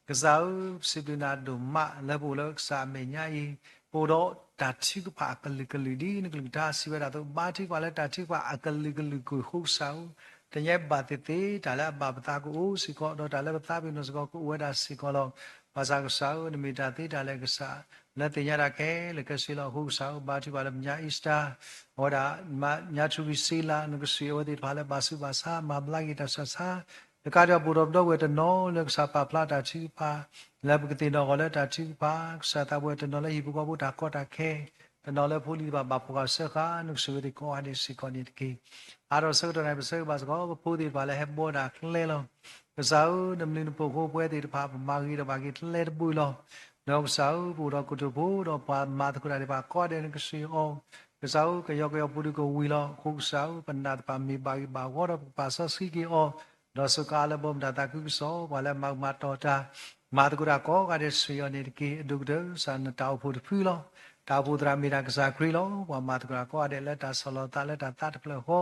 ကစၢ်ဧၢ, ပစံးဘျုးနၤဒိၣ်မးလၢပအိၣ်လၢကစၢ်အမဲာ်ညါအံၤ, ပအိၣ်ဒီးတၢ်ထုကဖၣ်အကလုာ်ကလုာ်ဒ်နကလုၢ်ကထါစံးဝဲဒၣ်အသိး, ဘါထုကဖၣ်လၢတၢ်ထုကဖၣ်အကလုာ်ကလုာ်ကွံာ်အဃိကစၢ်ဧၢ, တနံၤအံၤဘၣ်သ့ၣ်သ့ၣ် တၢ်လၢအဘၣ်ပသးကအိၣ်စ့ၢ်ကီး, ဒီးတၢ်လၢပသးပ့ၤနီၣ်စ့ၢ်ကီးကအိၣ်ဝဲဒၣ်စ့ၢ်ကီးလီၤ. ဘၣ်ဆၣ်ကစၢ်ဧၢ, နမ့ၢ်တၢ်သ့တၢ်လၢာ်ကစၢ် လၢသ့ၣ်ညါတၢ်ခဲလၢာ်ခဲဆ့လီၤ. အဃိကစၢ်ဧၢ, ဘါထုကဖၣ်လၢပညါ Easter အဝဲဒၣ်ညါထူဝံၤစ့လး နကဆိၣ်ဂ့ၤအဝဲသ့ၣ်တဖၣ်လၢဘၣ်ဆူးဘၣ်ဆါ မၤဘျါက့ၤတၢ်ဆူးတၢ်ဆါ, တကးဒံးဘၣ်ပအိၣ်ဒီးပဒီပုၢ်ဝဲၢ်တနီၤလၢကစၢ်ပာ်ဖျါတၢ်ထုကဖၣ် လၢပကသ့ၣ်နီၣ်အဂီၢ်လၢတၢ်ထုကဖၣ်, ကစၢ်သးပဝဲၢ်တနီၤလၢဟံၣ်ဖိဃီဖိတၢ်ကီတၢ်ခဲ, တနီၤလၢဖိလံၤတဖၣ်ဘၣ်ဖှီၣ်ဃာ်စၢဃာ်, နကဆိၣ်ဂ့ၤသ့ၣ်ကိးဂၤဒဲးစ့ၢ်ကီးန့ၣ်တက့ၢ်. အါထီၣ်ဆၢကတီၢ်န့ၣ် ပဆၢဂ့ၤဘၣ်စ့ၢ်ကီး ပဖိသ့ၣ်တဖၣ်လၢဟဲဘှီဒၣ်ကျဲလီၤ. ကစၢ်ဧၢ, နဘျုးနဖှိၣ်အဃိပဝဲသ့ၣ်တဖၣ် ပမၤဂ့ၤဒီးဘၣ်ဂ့ၤကျဲတဘိလီၤ. ဒီးကစၢ်ဧၢ, ပအိၣ်ဒီးကတိၤဖိ ဒီးပှၤမၤသကိးတၢ်သ့ၣ်တဖၣ်ကိးဂၤဒဲး နကဆိၣ်ဂ့ၤအီၤ, ကစၢ်ဧၢ, ကယီကယီဖိဒုးကဝံၤလီၤ. အဃိကစၢ်ဧၢ, ပနာ်သပှၢ်မ့ၢ်ဘၣ်ဂ့ၤဘၣ်ဝီဒီး ပကပာ်စီဆှံက့ၤအီၤ, ဒီးစူးကါအီၤလၢဘီမုၢ်တၢ်သးခုကစီၣ်, ပှၤလၢအမၤကမၤတီၤတၢ် မၤသကိးတၢ်ကိးဂၤဒဲးဆိၣ်ဂ့ၤအီၤန့ၣ်တက့ၢ်. အဒိၣ်ကတၢၢ် ကစၢ်နတၢ်အိၣ်ဖှိၣ်တဖုလီၤ. တၢ်အိၣ်ဖှိၣ်သရၣ်မ့ၢ်တၢ်ကစၢ်ခရံာ်လီၤ. ပှၤမၤသကိးတၢ်ကိးဂၤဒဲးလၢတၢ်ဆီၣ်လီၤသးလၢတၢ်သးတဖျၢၣ်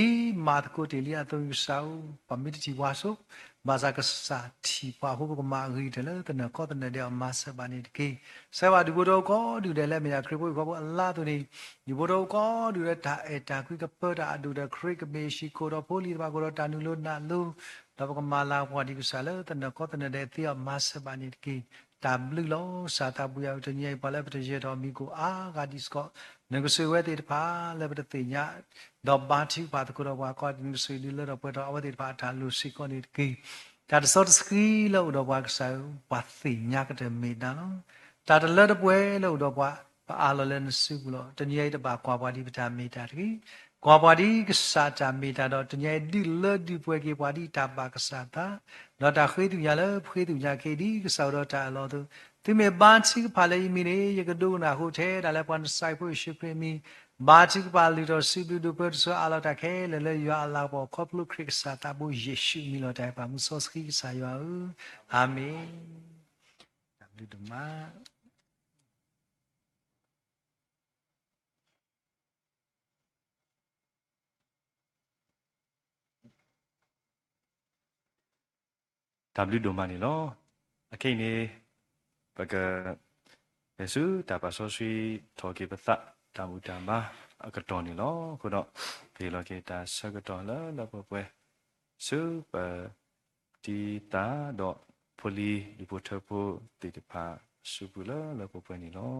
ဃီ, ဒ်မၤသကိးတ့ၢ်လံအသိး ကစၢ်ဧၢ, ပှၤမ့ၢ်တထံၣ်ပှၤဆိ, ဘၣ်ဆၣ်ကစၢ်ထံၣ်ပှၤအဃိ ပကမၤအဂ့ၤကတၢၢ်လၢသနၢၣ်ကီသနၢၣ်ဒဲးအီၤ မၤစၢၤဘၣ်န့ၣ်တက့ၢ်. ဆၢဂ့ၤဘၣ်ဒူၣ်ဖိထၢဖိကိးဒူၣ်ဒဲးလၢအမ့ၢ်ဒၣ်ခရံာ်ဖိဟံၣ်ဖိဃီဖိအလါအသိးန့ၣ်, ဒူၣ်ဖိထၢဖိကိးဒူၣ်လၢတၢ်အဲၣ်တၢ်ကွံကပၢတၢ်အဒိၣ်ဒီး ခရံာ်ကမ့ၢ်အဟံၣ် ကအိၣ်ဒီးဖိလံၤတဖၣ် ကအိၣ်ဒီးတၢ်နုာ်လီၤနုာ်လီၤ, ဒီးပကမၤလၤကပီၤဒံးကစၢ်လၢသနၢၣ်ကီသနၢၣ်ဒဲးအသ့အီၤ မၤစၢၤဘၣ်န့ၣ်တက့ၢ်. တၢ်ဘျုးလီၤ. ကစၢ်သးဘိယွၤဧၢ, တနံၤအံၤပှၤလၢပတယၢၤထီၣ်မံၤကိၣ်အါဂၤဒံးစ့ၢ်ကီး, နကဆိၣ်ဂ့ၤဝဲသ့ၣ်တဖၣ်လၢပတသ့ၣ်ညါ, ဒီးဘါထုကဖၣ်သကိးဒီးပှၤကိးဂၤဒဲး နကဆိၣ်ဂ့ၤဒုးလၢထီၣ်ပှဲၤထီၣ်အဝဲသ့ၣ်တဖၣ်အတၢ်လိၣ်စ့ၢ်ကီးန့ၣ်တက့ၢ်. တၢ်တစီတဆှံလၢအိၣ်ဒီးပှၤကစၢ်ဧၢ, ပှၤသ့ၣ်ညါကတၢၢ်မ့ၢ်နၤလီၤ. တၢ်တလၢတပှဲၤလၢအိၣ်ဒီးပှၤ, ပအးလီၤလၢနစုပူၤလီၤ. တနံၤအံၤတဘၣ်ကွၢ်ပှၤဒ်ပတၢ်မ့ၢ်တၢ်တဂ့ၤ, ကွၢ်ပှၤဒ်ကစၢ်တၢ်မ့ၢ်တၢ်ဒီး တနံၤအံၤဒုးလၢဒုးပှဲၤက့ၤပှၤဒ်တၢ်ဘၣ်ကစၢ်အသး, ဒီးတၢ်ဃ့သ့ၣ်ညါလၢပဃ့သ့ၣ်ညါက့ၤ ဒ်ကစၢ်အိၣ်ဒီးတၢ်အၢၣ်လီၤအသိး, သုမ့ၢ်ဘါထုကဖၣ်လၢယမံၤန့ၣ် ယကဒိကနၣ်အဃိ ထဲဒၣ်လၢပှၤနစၢ်ဖိယ့ၣ်ၡူးခရံာ်အမံၤ, ဘါထုကဖၣ်လုၢ်ထီၣ်စံးဘျုးဒိးပၢတစိၤအးလီၤတၢ်ခဲလၢာ်လၢယွၤအလၤကပီၤ ခီဖျိခရံာ်ကစၢ်သးဘိယ့ၣ်ၡူးအမံၤလီၤ. တၢ်အဲၣ်ပှၤမူစီဆှံကစၢ်ယွၤဧၢ, အၤမ့ၣ်. တၢ်ဘျုးဒိၣ်မး. တၢ်ဘျုးဒိၣ်မးန့ၣ်လီၤ. အခဲအံၤန့ၣ် ပက လဲၤဆူတၢ်ပာ်စီဆှံထီၣ်က့ၤပသး တၢ်ဘူၣ်တၢ်ဘါအကတီၢ်န့ၣ်လီၤ. အဃိဒီး ပဟ့ၣ်လီၤက့ၤတၢ်ဆၢကတီၢ်လၢလၢပှဲၤပှဲၤ ဆူပတံၤသကိးဒီးဖိလံၤ ဒူၣ်ဖိထၢဖိသ့ၣ်တဖၣ်အစုပူၤလၢလၢပှဲၤပှဲၤန့ၣ်လီၤ.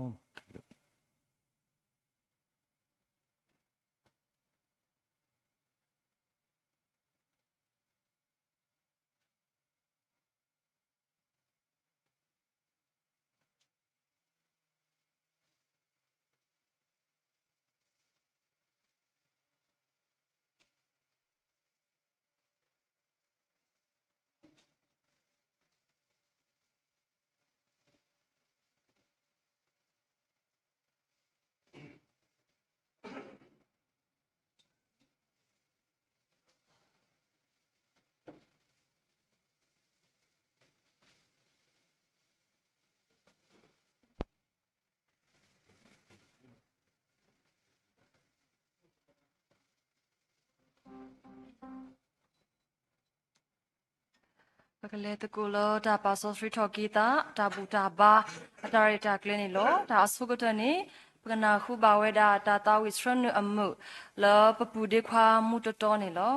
ပကလဲၤသကိးလၢတၢ်ပာ်စီဆှံထီၣ်က့ၤသး တၢ်ဘူၣ်တၢ်ဘါ အတၢ်ရဲၣ်တၢ်ကျဲၤန့ၣ်လီၤ. တၢ်အဆိကတၢၢ်န့ၣ် ပကနၢ်ဟူဘၣ်ဝဲဒၣ် တၢ်သးဝံၣ်ဆှၢနုာ်အမုာ် လၢပပုၢ်ဒ့ခွါမူတီတီန့ၣ်လီၤ.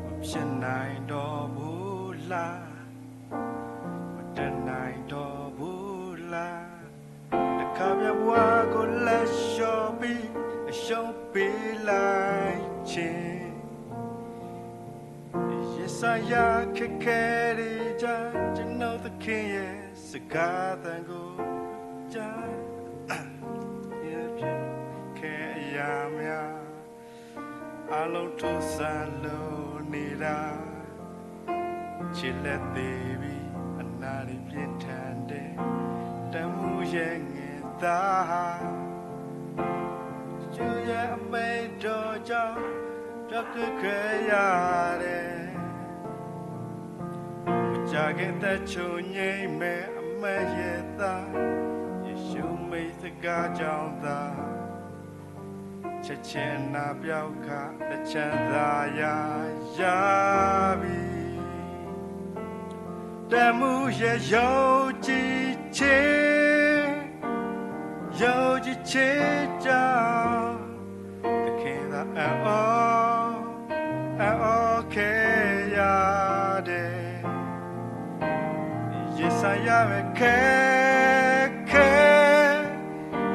မဖြစ်နိုင်တော့ဘူးလား, မတတ်နိုင်တော့ဘူးလား, တခါပြန်ဘဝကိုလက်လျှော့ပြီး အရှုံးပေးလိုက်ခြင်း, ရင်ဆိုင်ရာခက်ခဲတွေကြား ကျွန်ုပ်သခင်ရဲ့စကားသံကိုကြား ခဲအရာများ အားလုံးထူးဆန်းလို့နေတာ ခြေလက်သေးပြီး အနာတွေပြင်းထန်တယ် တမူရဲ့ငယ်သားဟာ ယေရှုရဲ့အမိန့်တော်ကြောင့် ပျောက်ကင်းခဲ့ရတယ် မကြာခင်အသက်ချုပ်ငြိမ်းမယ် အမတ်ရဲ့သား ယေရှုမိန့်စကားကြောင့်သာ ချက်ချင်းနာပျောက်ကပ် ချမ်းသာရရပြီ တမူရဲ့ယုံကြည်ခြင်း ယုံကြည်ခြင်းကြောင့် သခင်သာအံ့ဩ အံ့ဩခဲ့ရတယ် ရင်ဆိုင်ရမယ့်ခက်ခဲ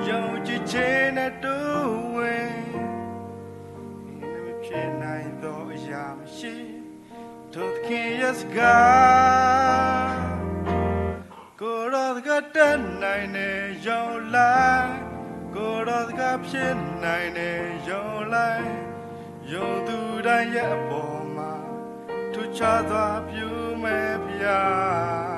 ယုံကြည်ခြင်းနဲ့တိုးဝင် မဖြစ်နိုင်သောအရာမရှိ ထိုသခင်ရဲ့စကား ကိုယ်တော်စကားတတ်နိုင်တယ် ယုံလိုက် ကိုယ်တော်စကားဖြစ်နိုင်တယ် ယုံလိုက် ယုံသူတိုင်းရဲ့အပေါ်မှာ ထူးခြားစွာပြုမယ်ဘုရား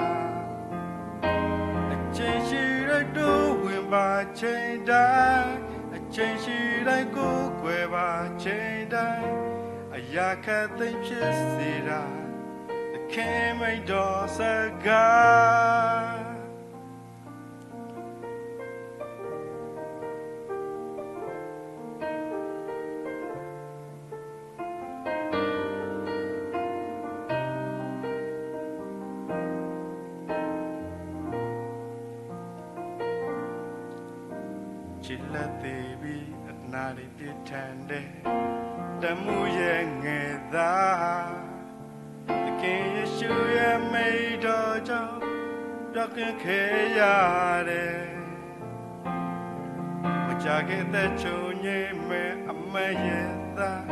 အချိန်ရှိတိုင်းတိုးဝင်ပါ ချိန်တိုင်း အချိန်ရှိတိုင်းကိုးကွယ်ပါ ချိန်တိုင်း အရာခပ်သိမ်းဖြစ်စေတာ သခင်မိန့်တော်စကား ခြေလက်သေးပြီး အနာတွေပြင်းထန်တယ် တမူရဲ့ငယ်သား သခင်ယေရှုရဲ့အမိန့်တော်ကြောင့် ပျောက်ကင်းခဲ့ရတယ် မကြာခင်အသက်ချုပ်ငြိမ်းမယ် အမတ်ရဲ့သား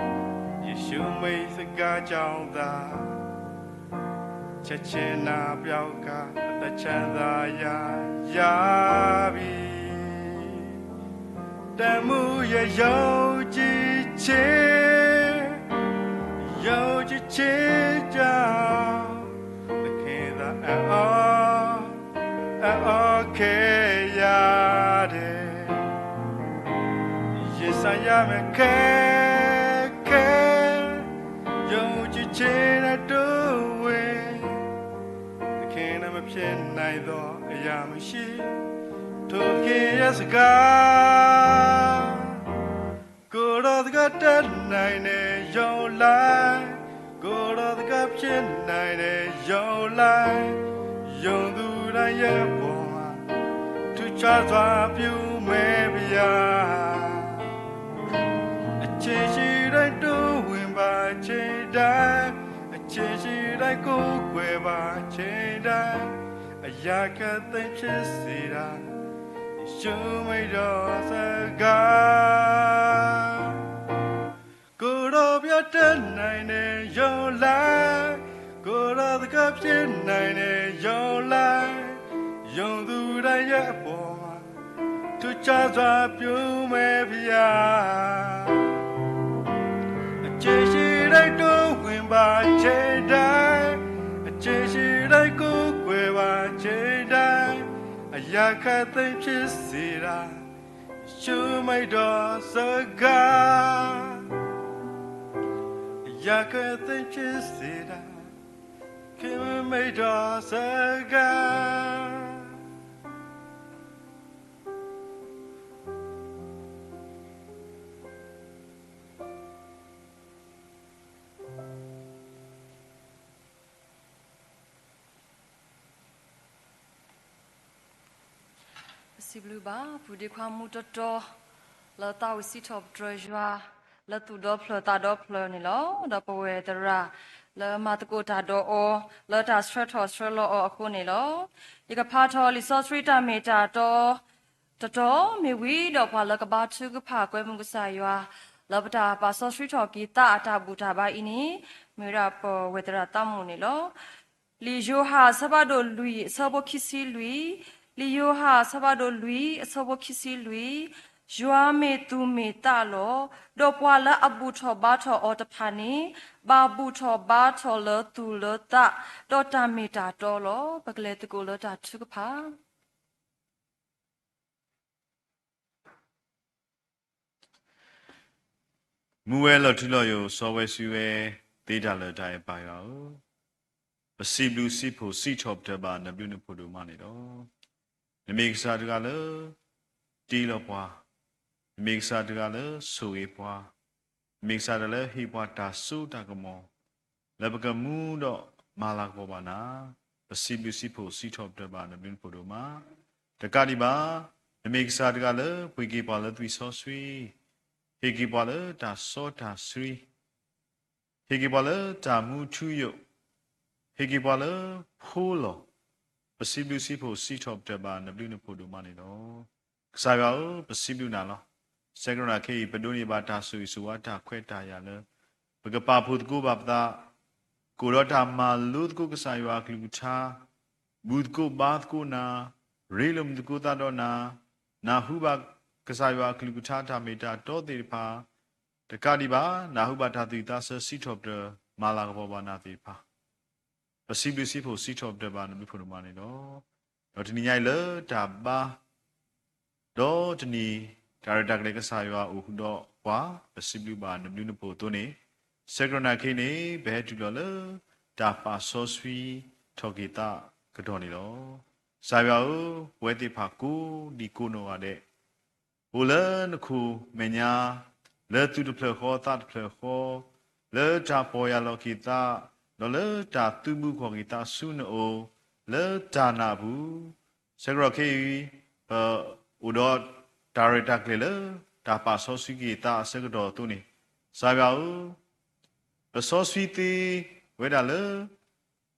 ယေရှုမိန့်စကားကြောင့်သာ ချက်ချင်းနာပျောက်ကပ် အသက်ချမ်းသာရရပြီ တမူရဲ့ယုံကြည်ခြင်း ယုံကြည်ခြင်းကြောင့် သခင်သာအံ့ဩ အံ့ဩခဲ့ရတယ် ရင်ဆိုင်ရမယ့်ခက်ခဲ ယုံကြည်ခြင်းနဲ့တိုးဝင် သခင်နဲ့မဖြစ်နိုင်သောအရာမရှိ ထိုသခင်ရဲ့စကား ကိုယ်တော်စကားတတ်နိုင်တယ် ယုံလိုက် ကိုယ်တော်စကားဖြစ်နိုင်တယ် ယုံလိုက် ယုံသူတိုင်းရဲ့အပေါ်မှာ ထူးခြားစွာပြုမယ်ဘုရား အချိန်ရှိတိုင်းတိုးဝင်ပါ ချိန်တိုင်း အချိန်ရှိတိုင်းကိုးကွယ်ပါ ချိန်တိုင်း အရာခပ်သိမ်းဖြစ်စေတာ ယုံမိန့်တော်စကား ကိုယ်တော်ပြောတတ်နိုင်တယ် ယုံလိုက် ကိုယ်တော်စကားဖြစ်နိုင်တယ် ယုံလိုက် ယုံသူတိုင်းရဲ့အပေါ်မှာ ထူးခြားစွာပြုမယ်ဘုရား အချိန်ရှိတိုင်းတိုးဝင်ပါ ချိန်တိုင်း အချိန်ရှိတိုင်းကိုးကွယ်ပါ ချိန်တိုင်း အရာခပ်သိမ်းဖြစ်စေတာ ယေရှုမိန့်တော်စကား မ့ၢ်ဒီးစဂၤ, ယကသ့ၣ်ညါစ့ဒၣ်, ကမ့ၢ်ဒီးစဂၤ. ပစံးဘျုးဘၣ် ပုၢ်ဒ့ခွါမုၢ်တီတီ, လၢသးဝံၣ်စံးထီၣ်ပတြၢၤယွၤ, လၢသူၣ်ဒီဖျၢၣ်သးဒီဖျၢၣ်န့ၣ်လီၤ. ဒီးပဝဲသရၣ်, လၢမၤသကိးတၢ်ဒီးအီၤ, လၢတၢ်ဆှၢထီၣ်ဆှၢလီၤအီၤအဃိန့ၣ်လီၤ. ယကဖးထီၣ်လံာ်စီဆှံတၢ်မ့ၢ်တၢ်တီ တတီၤမ့ၢ်ဝံၤဒီးပှၤလၢကဘါထုကဖၣ်ကွဲမုာ်ကစၢ်ယွၤ, လၢပတၢ်ပာ်စီဆှံထီၣ်က့ၤသးအတၢ်ဘူၣ်တၢ်ဘါအံၤန့ၣ်, မ့ၢ်ဒၣ်ပဝဲသရၣ်သးမူးန့ၣ်လီၤ. လံာ်ယိၤဟၣ်အဆၢဖးဒိၣ်လွံၢ်အဆၢဖိခံဆံလွံၢ်, လံာ်ယိၤဟၣ်အဆၢဖးဒိၣ်လွံၢ်အဆၢဖိခံဆံလွံၢ်, ယွၤမ့ၢ်သူၣ်မ့ၢ်သးလီၤ. ဒီးပှၤလၢအဘူၣ်ထီၣ်ဘါထီၣ်အီၤတဖၣ်န့ၣ်, ဘၣ်ဘူၣ်ထီၣ်ဘါထီၣ်လၢသူၣ်လၢသး, ဒီးတၢ်မ့ၢ်တၢ်တီလီၤ. ပကလဲၤသကိးလၢတၢ်ထုကဖၣ် မူဝဲလီၤထူလီၤယိာ် စီဝဲဆှံဝဲသ့တၢ်လၢာ်တၢ်အဲၣ်ပၢ်ယွၤဧၢ, ပစံးဘျုးစံးဖှိၣ်စံးထီၣ်ပတြၢၤဘၣ်နဘျုးနဖှိၣ်ဒိၣ်မးန့ၣ်လီၤ. နမ့ၢ်ကစၢ်တဂၤလၢ တ့လီၤပှၤ, နမ့ၢ်ကစၢ်တဂၤလၢဆိၣ်ဂ့ၤပှၤ, နမ့ၢ်ကစၢ်တဂၤလၢဟ့ၣ်ပှၤတၢ်စိတၢ်ကမီၤ လၢပကမူဒီးမၤလၤကပီၤဘၣ်နၤ, ပစံးဘျုးစံးဖှိၣ်စံးထီၣ်ပတြၢၤဘၣ်နဘျုးနဖှိၣ်ဒိၣ်မး. တကးဒံးဘၣ်, နမ့ၢ်ကစၢ်တဂၤလၢပှ့ၤက့ၤပှၤလၢသွံၣ်စီဆှံ, ဟ့ၣ်က့ၤပှၤလၢတၢ်စီတၢ်ဆှံ, ဟ့ၣ်က့ၤပှၤလၢတၢ်မူထူယိာ်, ဟ့ၣ်က့ၤပှၤလၢဖိလီၤ, ပစံးဘျုးစံးဖှိၣ်စံးထီၣ်ပတြၢၤဘၣ်နဘျုးနဖှိၣ်ဒိၣ်မးန့ၣ်လီၤ. ကစၢ်ယွၤဧၢ, ပစံးဘျုးနၤလီၤ. ဆဲကရီနၤခဲအံၤ ပဒိးန့ၢ်ဘၣ်တၢ်ဆိၣ်ဂ့ၤဆိၣ်ဝါတၢ်ခွဲးတၢ်ယာ်လၢ ပကပာ်ဖှိၣ်သကိးဘၣ်ပသး, ကအိၣ်ဒီးတၢ်မၤလိသကိးကစၢ်ယွၤအကလုၢ်ကထါ, ဘူၣ်သကိးဘါသကိးနၤ, ရ့လိာ်မုာ်သကိးသးဒီးနၤ, နၢ်ဟူဘၣ်ကစၢ်ယွၤအကလုၢ်ကထါတၢ်မ့ၢ်တၢ်တီသ့ၣ်တဖၣ်, တကးဒံးဘၣ်, နၢ်ဟူဘၣ်တၢ်သူၣ်ဝံၣ်သးဆၢစံးထီၣ်ပတြၢၤ မၤလၤကပီၤဘၣ်နၤသ့ၣ်တဖၣ်, ပစံးဘျုးစံးဖှိၣ်စံးထီၣ်ပတြၢၤဘၣ်နဘျုးနဖှိၣ်ဒိၣ်မးန့ၣ်လီၤ. ဒီးတနံၤညါအံၤလၢတၢ်ဘါ ဒီးတနံၤ တၢ်ရဲၣ်တၢ်ကျဲၤကစၢ်ယွၤအိၣ်ဃုာ်ဒီးပှၤ ပစံးဘျုးဘၣ်နဘျုးနဖှိၣ်အသိးန့ၣ်, ဆဲကရီနၤခဲအံၤန့ၣ် ပဟဲတုၤလီၤလၢတၢ်ပာ်စီဆှံထီၣ်က့ၤသးကတီၢ်န့ၣ်လီၤ. ကစၢ်ယွၤဧၢ, ပဝဲသ့ၣ်တဖၣ်ကိးဒံကိးနီၢ်ဂၤဒဲး အိၣ်လၢနခိၣ်မဲာ်ညါ, လၢသူၣ်တဖျၢၣ်ဃီသးတဖျၢၣ်ဃီ, လၢတၢ်ပီၢ်ယၢ်လီၤက့ၤသး, ဒီးလၢတၢ်သုးဘူးကီၢ်က့ၤသးဆူနအိၣ်, လၢတၢ်နၢ်ပူၤ, ဆဲကရီခဲအံၤ ပအိၣ်ဒီးတၢ်ရဲၣ်တၢ်ကျဲၤလၢ တၢ်ပာ်စီဆှံက့ၤသးအဆၢကတီၢ်အသိးန့ၣ်, ကစၢ်ယွၤဧၢ, ပစီဆှံသ့ဝဲဒၣ်လၢ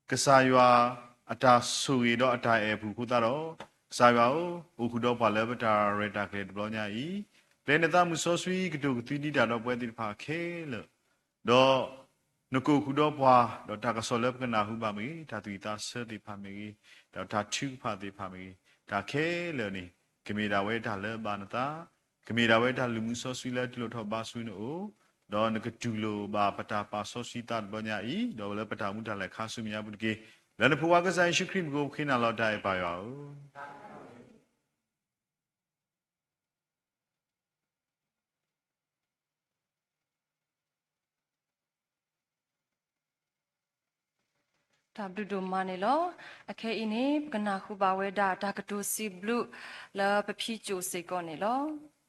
ကစၢ်ယွၤအတၢ်ဆိၣ်ဂ့ၤဒီးအတၢ်အဲၣ်အပူၤအဃိသတးဒီး, ကစၢ်ယွၤဧၢ, အိၣ်ဃုာ်ဒီးပှၤလၢပတၢ်ရဲၣ်တၢ်ကျဲၤတဘျီညါအံၤ, ပျဲနသးမုၢ်စီဆှံကတိၤကသံဒံးတၢ်ဒီးပဝဲသ့ၣ်တဖၣ်ခဲလၢာ်, ဒီးနကအိၣ်ဃုာ်ဒီးပှၤ, ဒီးတၢ်ကစီၣ်လၢပကနၢ်ဟူဘၣ်မ့ၢ်ဂ့ၤ, တၢ်သူၣ်ဝံၣ်သးဆၢသ့ၣ်တဖၣ်မ့ၢ်ဂ့ၤ, ဒီးတၢ်ထုကဖၣ်သ့ၣ်တဖၣ်မ့ၢ်ဂ့ၤ, တၢ်ခဲလၢာ်န့ၣ် ကမ့ၢ်ဒၣ်ဝဲတၢ်လၢအဘၣ်နသး, ကမ့ၢ်ဒၣ်ဝဲတၢ်လုၢ်မူစီဆှံလၢတူၢ်လိာ်ထီၣ်ဘါဆူနအိၣ်, ဒီးနကတူၢ်လိာ်ဘၣ်ပတၢ်ပာ်စီဆှံသးတဘျီညါအံၤ, ဒီးလၢပတၢ်မူတၢ်လဲၤခါဆူမဲာ်ညါပူၤတက့ၢ်. လၢနဖိခွါကစၢ်ယ့ၣ်ၡူးခရံာ်မံၤအဃိ ပဃ့နၤလီၤတၢ်အဲၣ်ပၢ်ယွၤဧၢ. တၢ်ဘျုးဒိၣ်မးန့ၣ်လီၤ. အခဲအံၤန့ၣ် ပကနၢ်ဟူဘၣ်ဝဲဒၣ်တၢ်ကတိၤစံးဘျုးလၢပဖံကၠိၣ်စ့ၢ်ကီးန့ၣ်လီၤ.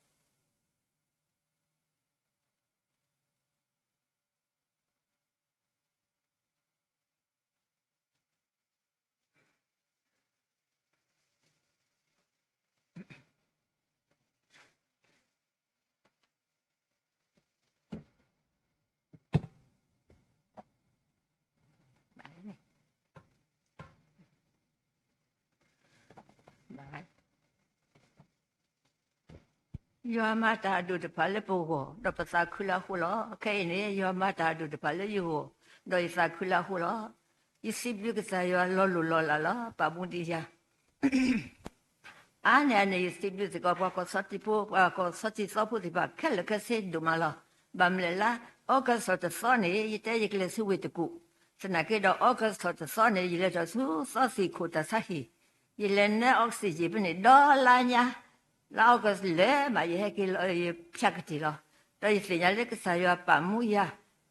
ယွၤမၤတၢ်အဒိၣ်တဖၣ်လၢပဂီၢ် ဒီးပသးခုလၢအဃိလီၤ. ခဲအံၤန့ၣ် ယွၤမၤတၢ်အဒိၣ်တဖၣ်လၢယဂီၢ် ဒီးယသးခုလၢအဃိလီၤ. ယစံးဘျုးကစၢ်ယွၤလီၤလိၢ်လီၤလးလီၤ. ပာ်မူဒံးယၤ အါန့ၢ်အန့ၣ် ယစံးဘျုးစ့ၢ်ကီး ပှၤကီၢ်ဆီတံဖိ ပှၤကီၢ်ဆီတံသီဖိသ့ၣ်တဖၣ်ခဲလၢာ်ခဲဆ့ဒိၣ်မးလီၤ. ဘၣ်မနုၤလဲၣ်, August တသီန့ၣ် ယတဲယကလဲၤဆူဝ့ၢ်တကူၣ်, သနာ်က့ဒီး August တသီန့ၣ် ယလဲၤထီၣ်ဆူသီသံၣ်ခိၣ်တၢ်ဆါဟံၣ်, ယလဲၤနဲ oxygen ဖဲန့ၣ် ဒီလါညါ လါအီကူးလဲၤမး ယဟဲက့ၤလီၤ ယဖၠးကတ့ၢ်လီၤ. ဒီးယသ့ၣ်ညါလၢကစၢ်ယွၤပာ်မူယၤ,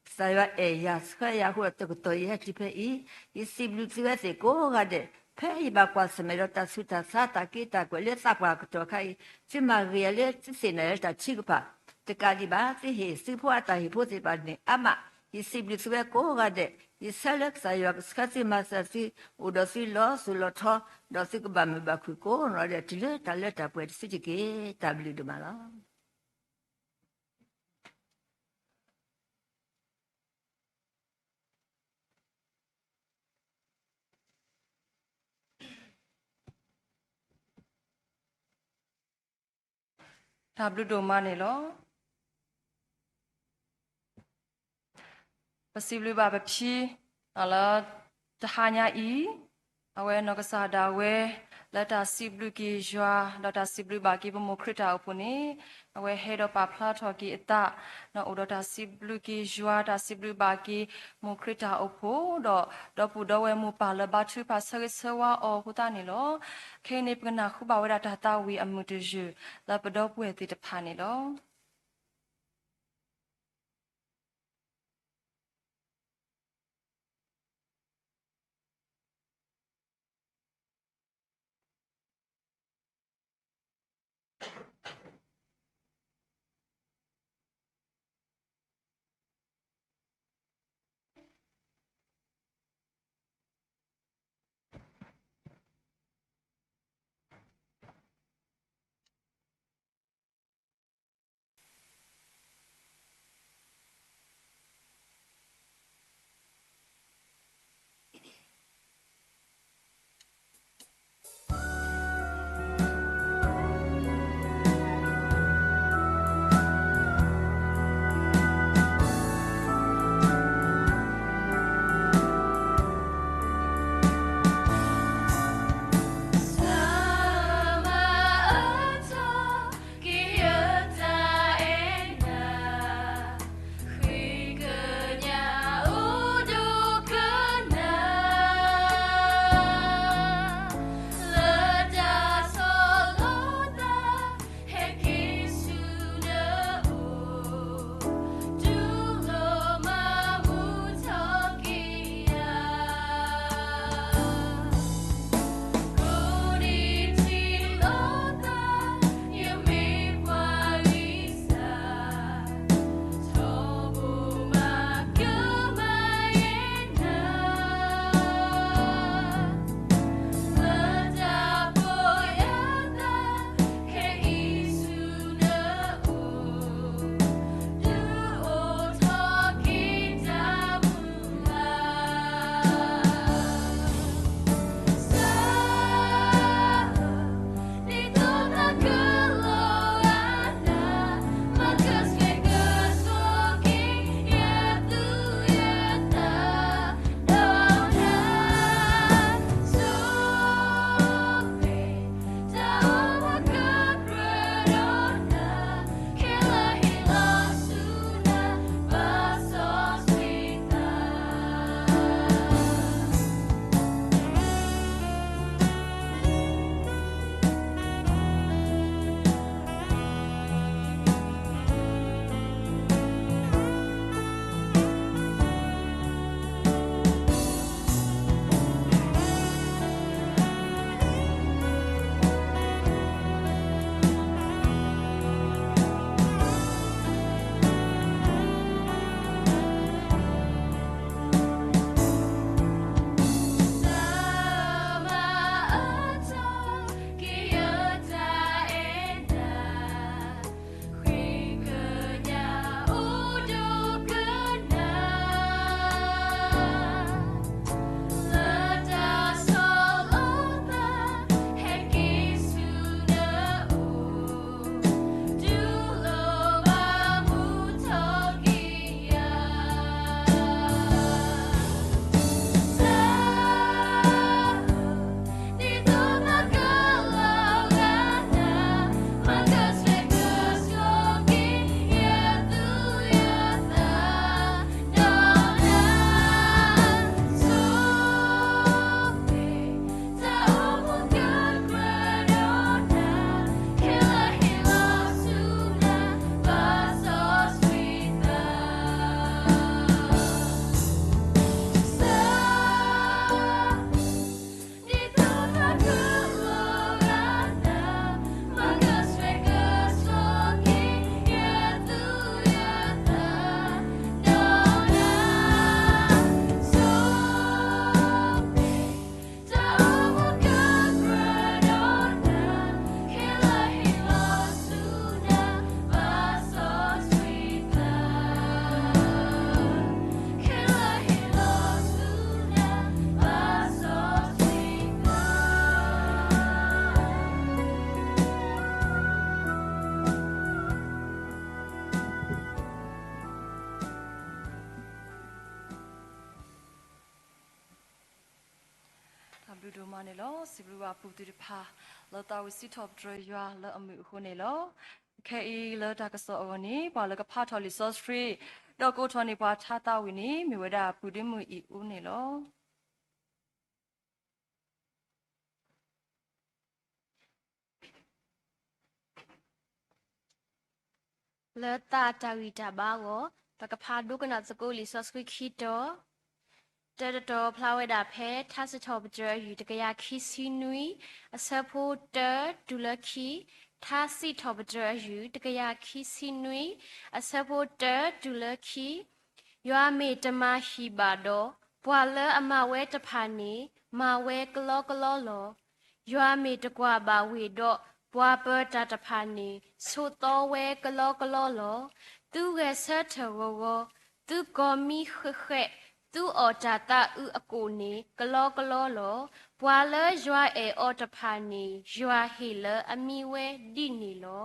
ကစၢ်ယွၤအဲၣ်ယၤ ဆှၢယၤအဃိဒီး တကတီၢ်ယဟဲတုၤဖဲအံၤ, ယစံးဘျုးသုဝဲသ့ၣ်ကိးဂၤဒဲး, ဖဲယဘၣ်ကွၢ်ဆၢၣ်မဲာ်ဒီးတၢ်ဆူးတၢ်ဆါ တၢ်က့တၢ်ကွဲးလၢသးပှၢ်ကတီၢ်ခါအံၤ, သုမၤဂ့ၤယၤလၢသုသ့ၣ်နီၣ်ယၤလၢတၢ်ထုကဖၣ်, တကးဒံးဘၣ် သုဟ့ၣ်သုဖိအတၢ်ဟ့ၣ်ဖိသ့ၣ်တဖၣ်န့ၣ်အါမး, ယစံးဘျုးသုဝဲကိးဂၤဒဲး, ယဆၢလၢကစၢ်ယွၤကဆှၢသုမၤစၢၤသု, အိၣ်ဒီးသုလီၤစိၤလီၤထီ, ဒီးသုကဘၣ်မုာ်ဘၣ်ခုၣ်ကိးနီၢ်ဒဲး တုၤလၢတၢ်လၢတၢ်ပှဲၤတစုတက့ၢ်. တၢ်ဘျုးဒိၣ်မးလီၤ. တၢ်ဘျုးဒိၣ်မးန့ၣ်လီၤ. ပစံးဘျုးဘၣ်ပဖံ လၢတဟါညါအံၤ, အဝဲနီၢ်ကစၢ်ဒၣ်ဝဲ လၢတၢ်စံးဘျုးက့ၤယွၤ ဒီးတၢ်စံးဘျုးဘၣ်က့ၤပမိၢ်ခရံာ်တၢ်အိၣ်ဖှိၣ်န့ၣ်, အဝဲဟဲဒီးပာ်ဖျါထီၣ်က့ၤအသး, န့ၣ်အိၣ်ဒီးတၢ်စံးဘျုးက့ၤယွၤ တၢ်စံးဘျုးဘၣ်က့ၤမိၢ်ခရံာ်တၢ်အိၣ်ဖှိၣ် ဒီးဒီပုၢ်ဒီဝဲၢ်မိၢ်ပၢ်လၢဘါထုကဖၣ်ဆၢဂ့ၤဆၢဝါအီၤအဃိသတးန့ၣ်လီၤ. ခဲအံၤန့ၣ် ပကနၢ်ဟူဘၣ်ဝဲဒၣ်တၢ်သးဝံၣ်အမုာ်တယုၢ် လၢပဒီပုၢ်ဝဲၢ်သ့ၣ်တဖၣ်န့ၣ်လီၤ. တၢ်ဘျုးဒိၣ်မးန့ၣ်လီၤ. စံးဘျုးဘၣ်ပူၤသုတဖၣ် လၢသးဝံၣ်စံးထီၣ်ပတြၢၤယွၤလၢအမုာ်အဃိန့ၣ်လီၤ. ခဲအံၤလၢတၢ်ကစီၣ်အဂီၢ်န့ၣ် ပှၤလၢကဖးထီၣ်လံာ်စီဆှံ ဒီးကအိးထီၣ်န့ၢ်ပှၤထါသးဝံၣ်န့ၣ် မ့ၢ်ဝဲဒၣ်ပူၤဒ့မုၣ်အံၤအူန့ၣ်လီၤ. လၢသးတၢ်ဂံၢ်တၢ်ဘါအဂီၢ် ပကဖးဒိကနၣ်သကိးလံာ်စီဆှံခံတီၤ, တၢတတီၤဖျါဝဲဒၣ်ဖဲ ထါစံးထီၣ်ပတြၢၤအယုၢ်တကယၤခံဆံနွံ အဆၢဖိတၢတုၤလၢခံ, ထါစံးထီၣ်ပတြၢၤအယုၢ်တကယၤခံဆံနွံ အဆၢဖိတၢတုၤလၢခံ, ယွၤမ့ၢ်တမၤဟံၣ်ဘၣ်ဒီး ပှၤလၢအမၤဝဲတဖၣ်န့ၣ် မၤဝဲကလီကလီလီၤ. ယွၤမ့ၢ်တကွၢ်ဘၣ်ဝ့ၢ်ဒီး ပှၤပၢၤတၢ်တဖၣ်န့ၣ် ဆိးသီဝဲကလီကလီလီၤ. သုဂဲၤဆၢထၢၣ်ဂီၤဂီၤ, သုကိးမံဃဲးဃဲး, သုအီၣ်တၢ်သးအုးအကိၣ်န့ၣ် ကလီကလီလီၤ. ပှၤလၢယွၤအဲၣ်အီၤတဖၣ်န့ၣ် ယွၤဟ့ၣ်လၢအမံဝဲဒ်န့ၣ်လီၤ.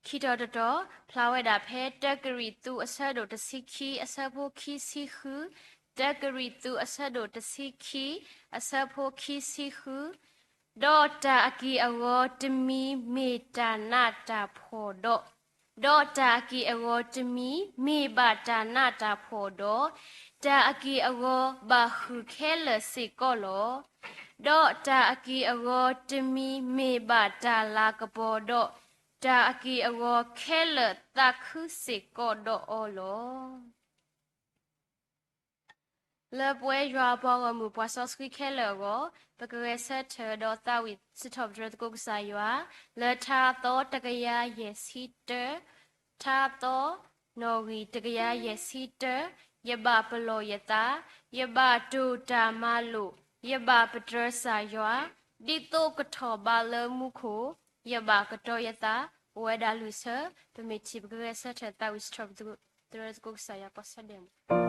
ခံတီၤတတီၤ ဖျါဝဲဒၣ်ဖဲ တၢကရံၣ်သူးအဆၢဒိၣ်တဆံခံ အဆၢဖိခံဆံဃု, တၢကရံၣ်သူးအဆၢဒိၣ်တဆံခံ အဆၢဖိခံဆံဃု, ဒီးတၢ်အက့ၢ်အဂီၤတမံၤမ့ၢ်တၢ်နးတၢ်ဖှီၣ်ဒီး, ဒီးတၢ်အက့ၢ်အဂီၤတမံၤမ့ၢ်ဘၣ်တၢ်နးတၢ်ဖှီၣ်ဒီး, တၢ်အက့ၢ်အဂီၤဘၣ်ဃုာ်ခဲလၢာ်စ့ၢ်ကီးလီၤ. ဒီးတၢ်အက့ၢ်အဂီၤတမံၤမ့ၢ်ဘၣ်တၢ်လၤကပီၤဒီး, တၢ်အက့ၢ်အဂီၤခဲလၢာ်သးခုစ့ၢ်ကီးဒီးအီၤလီၤ. လၢပဝဲယွၤအပှၤဂီၢ်မုၢ်ပှၤစီဆှံခဲလၢာ်အဂီၢ်, ပကဂဲၤဆၢထၢၣ်ဒီးသးဝံၣ်စံးထီၣ်ပတြၢၤသကိးကစၢ်ယွၤ, လၢထါသီတကယၤယဲၢ်ဆံတၢ, ထါသီ နီၣ်ဂံၢ်တကယၤယဲၢ်ဆံတၢ, ယဘၣ်ပလီၢ်ယသး, ယဘၣ်တိၢ်တၢ်မၤလိာ်, ယဘၣ်ပတြၢၤကစၢ်ယွၤ, ဒ်သိးကထီၣ်ဘးလၢမူခိၣ်, ယဘၣ်ကတီၤယသး, အိၣ်ဝဲဒၣ်လွံၢ်ဆၢ, ပမ့ၢ်ထံၣ်ပကဂဲၤဆၢထၢၣ်သးဝံၣ်စံးထီၣ်ပတြၢၤသကိးကစၢ်ယွၤကိးဆၢဒဲးမး.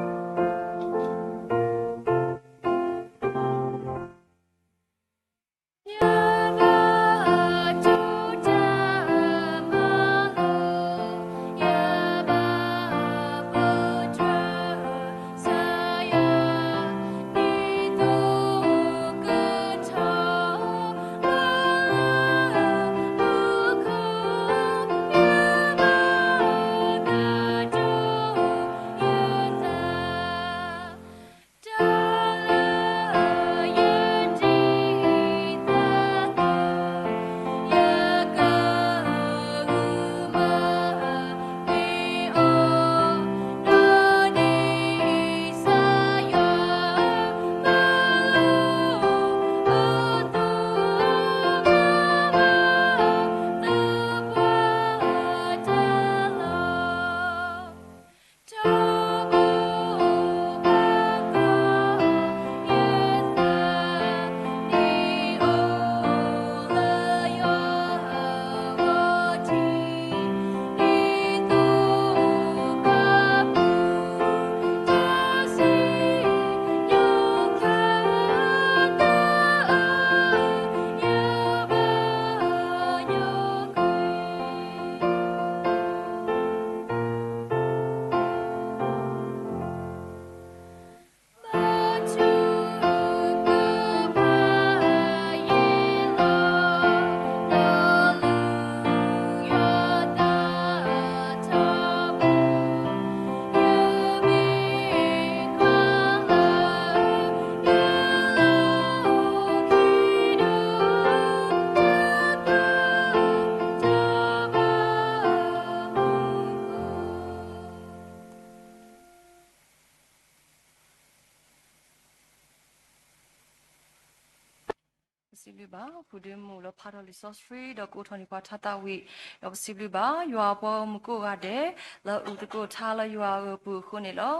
ပစံးဘျုးဘၣ် ဖုဒ့မုၣ်လၢဖးထီၣ်လံာ်စီဆှံ ဒီးကအိးထီၣ်န့ၢ်ပှၤထါသးဝံၣ်, ဒီးပစံးဘျုးဘၣ် ယွၤအပှၤဂီၢ်မုၢ်ကိးဂၤဒဲး လၢအအုၣ်သကိးထါလၢယွၤအဂ့ၢ်အပူၤအဃိန့ၣ်လီၤ.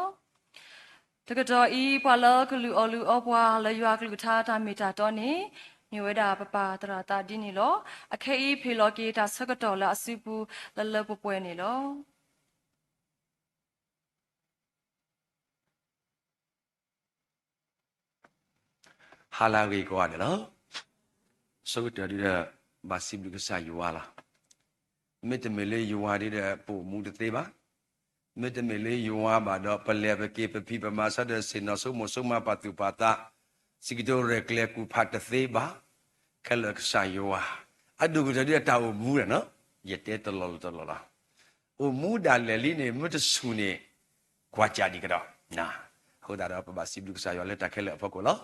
တကတီၢ်အံၤ ပှၤလၢကလုၢ်အီၣ်လုၢ်အီပှၤလၢယွၤအကလုၢ်ကထါတၢ်မ့ၢ်တၢ်တီန့ၣ် မ့ၢ်ဝဲဒၣ်ပပၢ်သရၣ်သးဒ်န့ၣ်လီၤ. အခဲအံၤ ဖ့ၣ်လီၤက့ၤတၢ်ဆၢကတီၢ်လၢအစုပူၤလၢလၢပှဲၤပှဲၤန့ၣ်လီၤ. ဟါလၢအဂ့ၤကိးဂၤဒဲးလီၤ. ဆၢကတီၢ်ဒုဒီး ဘၣ်စံးဘျုးကစၢ်ယွၤလီၤ. မ့တမ့ၢ်လၢယွၤဒုဒီး ပအိၣ်မူတသ့ဘၣ်. မ့တမ့ၢ်လၢယွၤဘၣ်ဒီး ပလဲၤပက့ၤပဖံးပမၤဆၢထၢၣ်ဆ့ၣ်နီၤဆိကမိၣ်ဆိကမးပာ်သူၣ်ပာ်သး, စံးကတိၤရဲၣ်ကျဲၤကူၣ်ဖးတသ့ဘၣ်, ခဲလၢာ်ကစၢ်ယွၤ, အဒိၣ်ကတၢၢ်ဒ်အတၢ်အိၣ်မူလီၤနီၤ, ယတဲတလီၢ်လၢတလီၢ်လီၤ. အိၣ်မူဒၣ်လဲာ်လံန့ၣ် မ့ၢ်တဆူၣ်န့ၣ် ကွၢ်ကၢ်ဒံးကဒီး, အဃိသတးဒီးပဘၣ်စံးဘျုးကစၢ်ယွၤလၢတၢ်ခဲလၢာ်အဖီခိၣ်လီၤ.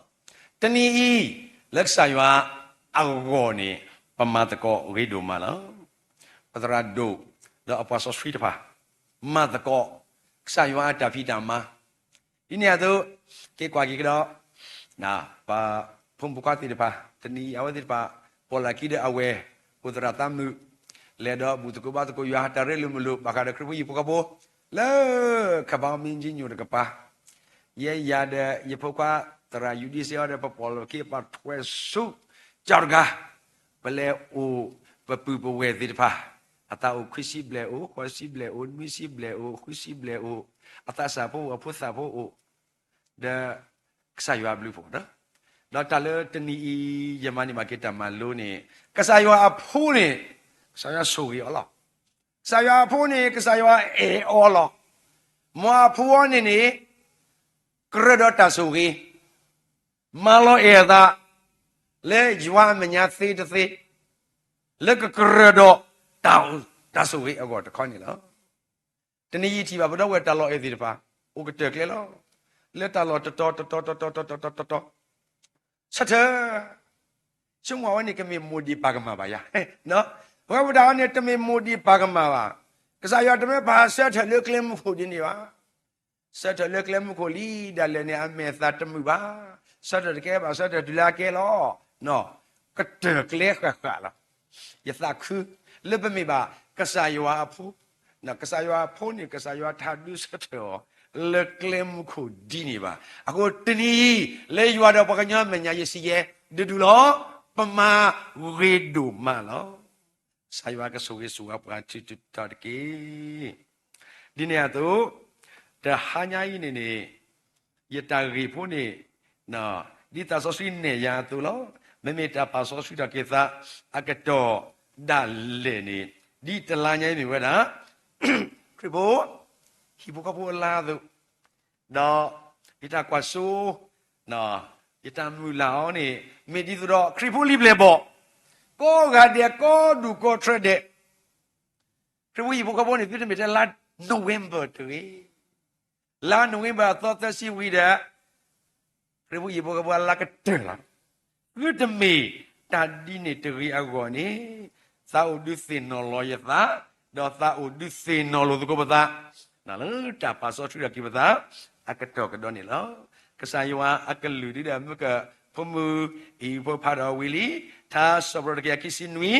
တနံၤအံၤ လၢကစၢ်ယွၤအဂီၢ်န့ၣ် ပမၤသကိးဂ့ၤဒိၣ်မးလီၤ. ပသရၣ်ဒိၣ် ဒီးအပှၤစီဆှံတဖၣ် မၤသကိး ကစၢ်ယွၤအတၢ်ဖံးတၢ်မၤ ဒ်န့ၣ်အသိး က့ၤကွၢ်က့ၤကဒီး ပဖိမုၣ်ဖိခွါသ့ၣ်တဖၣ် တနံၤအံၤအဝဲသ့ၣ်တဖၣ် ပိာ်လၢခံဒီးအဝဲၢ် အိၣ်သရၣ်သးမုာ် လဲၤဒီးဘူၣ်သကိးဘါသကိးယွၤ တၢ်ရ့လိာ်မုာ်လိာ် ဘၣ်ဃးဒီးခရံာ်ဖိဟံၣ်ဖိဃီဖိ လၢ ခဘီမ့ၢ်ကၠံညိၣ်တကပၤ ယဲယၤဒီးယဖိခွါ သရၣ်ယူၣ်ဒံစ့အီၤဒီး ပပိာ်လၢခံပာ်ထွဲဆူ ကၠီတဂၤ ပလဲၤအိၣ်ပပုၢ်ပဝဲၢ်သ့ၣ်တဖၣ် အသးအိၣ်ခွံဆံဘျဲၣ်အိၣ် ဃိးဆံဘျဲၣ်အိၣ် နွံဆံဘျဲၣ်အိၣ် ဃုဆံဘျဲၣ်အိၣ် အသးစၢ်ဖိအိၣ် အဖိသၣ်ဖိအိၣ် ဒီး ကစၢ်ယွၤအဘျုးဖှိၣ် ဒီးတၢ်လၢတနံၤအံၤ ယမၤန့ၢ်ဘၣ်က့ၤတၢ်မၤလိန့ၣ် ကစၢ်ယွၤအဖိန့ၣ် ကစၢ်ယွၤဆိၣ်ဂ့ၤအီၤလီၤ. ကစၢ်ယွၤအဖိန့ၣ် ကစၢ်ယွၤအဲၣ်အီၤလီၤ. မ်အဖိအီၤန့ၣ်န့ၣ် ကြၢးဒီးတၢ်ဆိၣ်ဂ့ၤ မၤလီၤအဲၣ်အသး လၢယွၤအမဲာ်ညါသ့တသ့ လၢကကြၢးဒီးတၢ် တၢ်ဆိၣ်ဂ့ၤအဂီၢ်တခီန့ၣ်လီၤ. တနံၤအံၤထံၣ်ဘၣ်ပဒီပုၢ်ဝဲၢ်တၢ်လီၢ်အဲၣ်သ့ၣ်တဖၣ် အိၣ်ကတၢၢ်ကျဲလီၤ. လၢတၢ်လီၢ်တတီၤတတီၤတတီၤတတီၤတတီၤတတီၤ ဆၢထၢၣ် ဆိကမိၣ်အဝဲန့ၣ် ကမ့ၢ်မိၢ်ဒံးပၢ်ကမၣ်ဘၣ်ယၤ, ပဝဲပဒၣ်အီၤန့ၣ် တမ့ၢ်မိၢ်ဒံးပၢ်ကမၣ်ဘၣ်. ကစၢ်ယွၤတမ့ၢ်ပှၤဆၢထၢၣ်လၢကျဲမုၢ်ခိၣ်ဒ်န့ၣ်ဘၣ်. ဆၢထၢၣ်လၢကျဲမုၢ်ခိၣ်လံဒၣ်လဲာ်န့ၣ် အမဲာ်သးတမုာ်ဘၣ်. ဆၢထၢၣ်တကဲဘၣ် ဆၢထၢၣ်တုၤလၢအကဲလီၤ. ကတၢၢ်ကျဲဃၣ်ဃၣ်လီၤ. ယသးခု လၢပမ့ၢ်ဘၣ် ကစၢ်ယွၤအဖိ, ကစၢ်ယွၤအဖိန့ၣ် ကစၢ်ယွၤထးဒုးဆၢထၢၣ်အီၤ လၢကျဲမုၢ်ခိၣ်ဒ်န့ၣ်ဘၣ်. အဃိတနံၤအံၤ လၢယွၤဒီးပှၤကညီအမဲာ်ညါ ယစံးယဲ ဒုးဒုးလီၤ. ပမၤ ဂ့ၤဒိၣ်မးလီၤ. ကစၢ်ယွၤကဆိၣ်ဂ့ၤဆိၣ်ဝါပှၤထူးထူးတီၤတီၤတက့ၢ်. ဒ်န့ၣ်အသိး တဟါညါအံၤန့ၣ်န့ၣ် ယတၢ်ဂ့ၢ်ဖိန့ၣ် ဒ်သးစီဆှံနဲၣ်ယၤအသိးလီၤ. မ့မ့ၢ်တၢ်ပာ်စီဆှံထီၣ်က့ၤသးအကတီၢ်ဒၣ်လဲာ်န့ၣ် ဒ်တလါညါအံၤမ့ၢ်ဝဲဒၣ် ခရံာ်ဖိ ဟံၣ်ဖိဃီဖိအလါအသိး ဒီးယတၢ်ကွၢ်စိ ယတၢ်မုၢ်လၢ်အီၤန့ၣ် မ့ၢ်ဒ်သိးဒီး ခရံာ်ဖိလံၤပျဲၢ်ဘီၣ် ကိးဂၤဒဲး ကိးဒူၣ်ကိးထြဲဒဲး ခရံာ်ဖိဟံၣ်ဖိဃီဖိန့ၣ် သုတမ့ၢ်တဲလါ November တဂ့ၤ, လါ November အသီသၢဆံဝံၤဒီး ခရံာ်ဖိဟံၣ်ဖိဃီဖိအလါကတၢၢ်လီၤ. သုတမ့ၢ်တၢ်ဒ်န့ၣ်တဂ့ၤအဂီၢ်န့ၣ် သးအိၣ်ဒုးသ့ၣ်နီၣ်လီၤယသး, ဒီးသးအိၣ်ဒုးသ့ၣ်နီၣ်လိာ်သကိးပသး လၢတၢ်ပာ်စီဆှံထီၣ်က့ၤပသး အကတီၢ်ကဒီးန့ၣ်လီၤ. ကစၢ်ယွၤအကလုၢ်ဒုးဒီးမုၢ်က ဖိမုၢ်အံၤဖိဖးဒီးဝံၤလံ, ထါစံးပတြၢၤတကယၤခံဆံနွံ,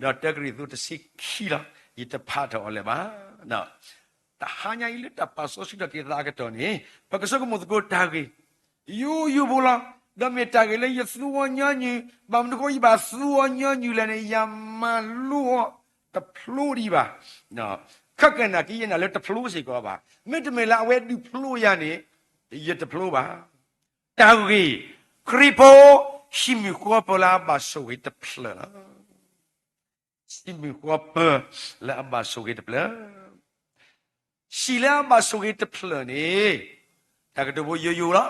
ဒီးတၢကရံၣ်သူးတဆံခံလီၤ. ယတဖးထီၣ်အီၤလၢၤဘၣ်. တဟါညါအံၤလၢတၢ်ပာ်စီဆှံထီၣ်က့ၤသးအကတီၢ်န့ၣ် ပကဆိကမိၣ်သကိးတၢ်ဂ့ၢ် ယိယိဖိလီၤ. ဒီးမ့ၢ်တၢ်ဂ့ၢ်လၢယသူအီၤညီနုၢ်, ဘၣ်မနုၤဃိယဘၣ်သူအီၤညီနုၢ်လဲၣ်န့ၣ် ယမၤလိအီၤတဖျိဒံးဘၣ်. ခဲကနံၣ်က့ယဲၢ်နၤလၢတဖျိစ့ၢ်ကီးဘၣ်. မ့တမ့ၢ်လၢအဝဲဒုးဖျိယၤန့ၣ် ယတဖျိဘၣ်. တၢ်ဂ့ၢ် ခရံာ်ဖိ ဟံၣ်မုၢ်ဃီပၢၤလၢအဘၣ်ဆိၣ်ဂ့ၤတဖျၢၣ်လီၤ. ဟံၣ်မုၢ်ဃီပၢၤလၢအဘၣ်ဆိၣ်ဂ့ၤတဖျၢၣ်, ဟံၣ်လၢအဘၣ်ဆိၣ်ဂ့ၤတဖျၢၣ်န့ၣ် တၢ်ကတိၤဖိယိယိလီၤ.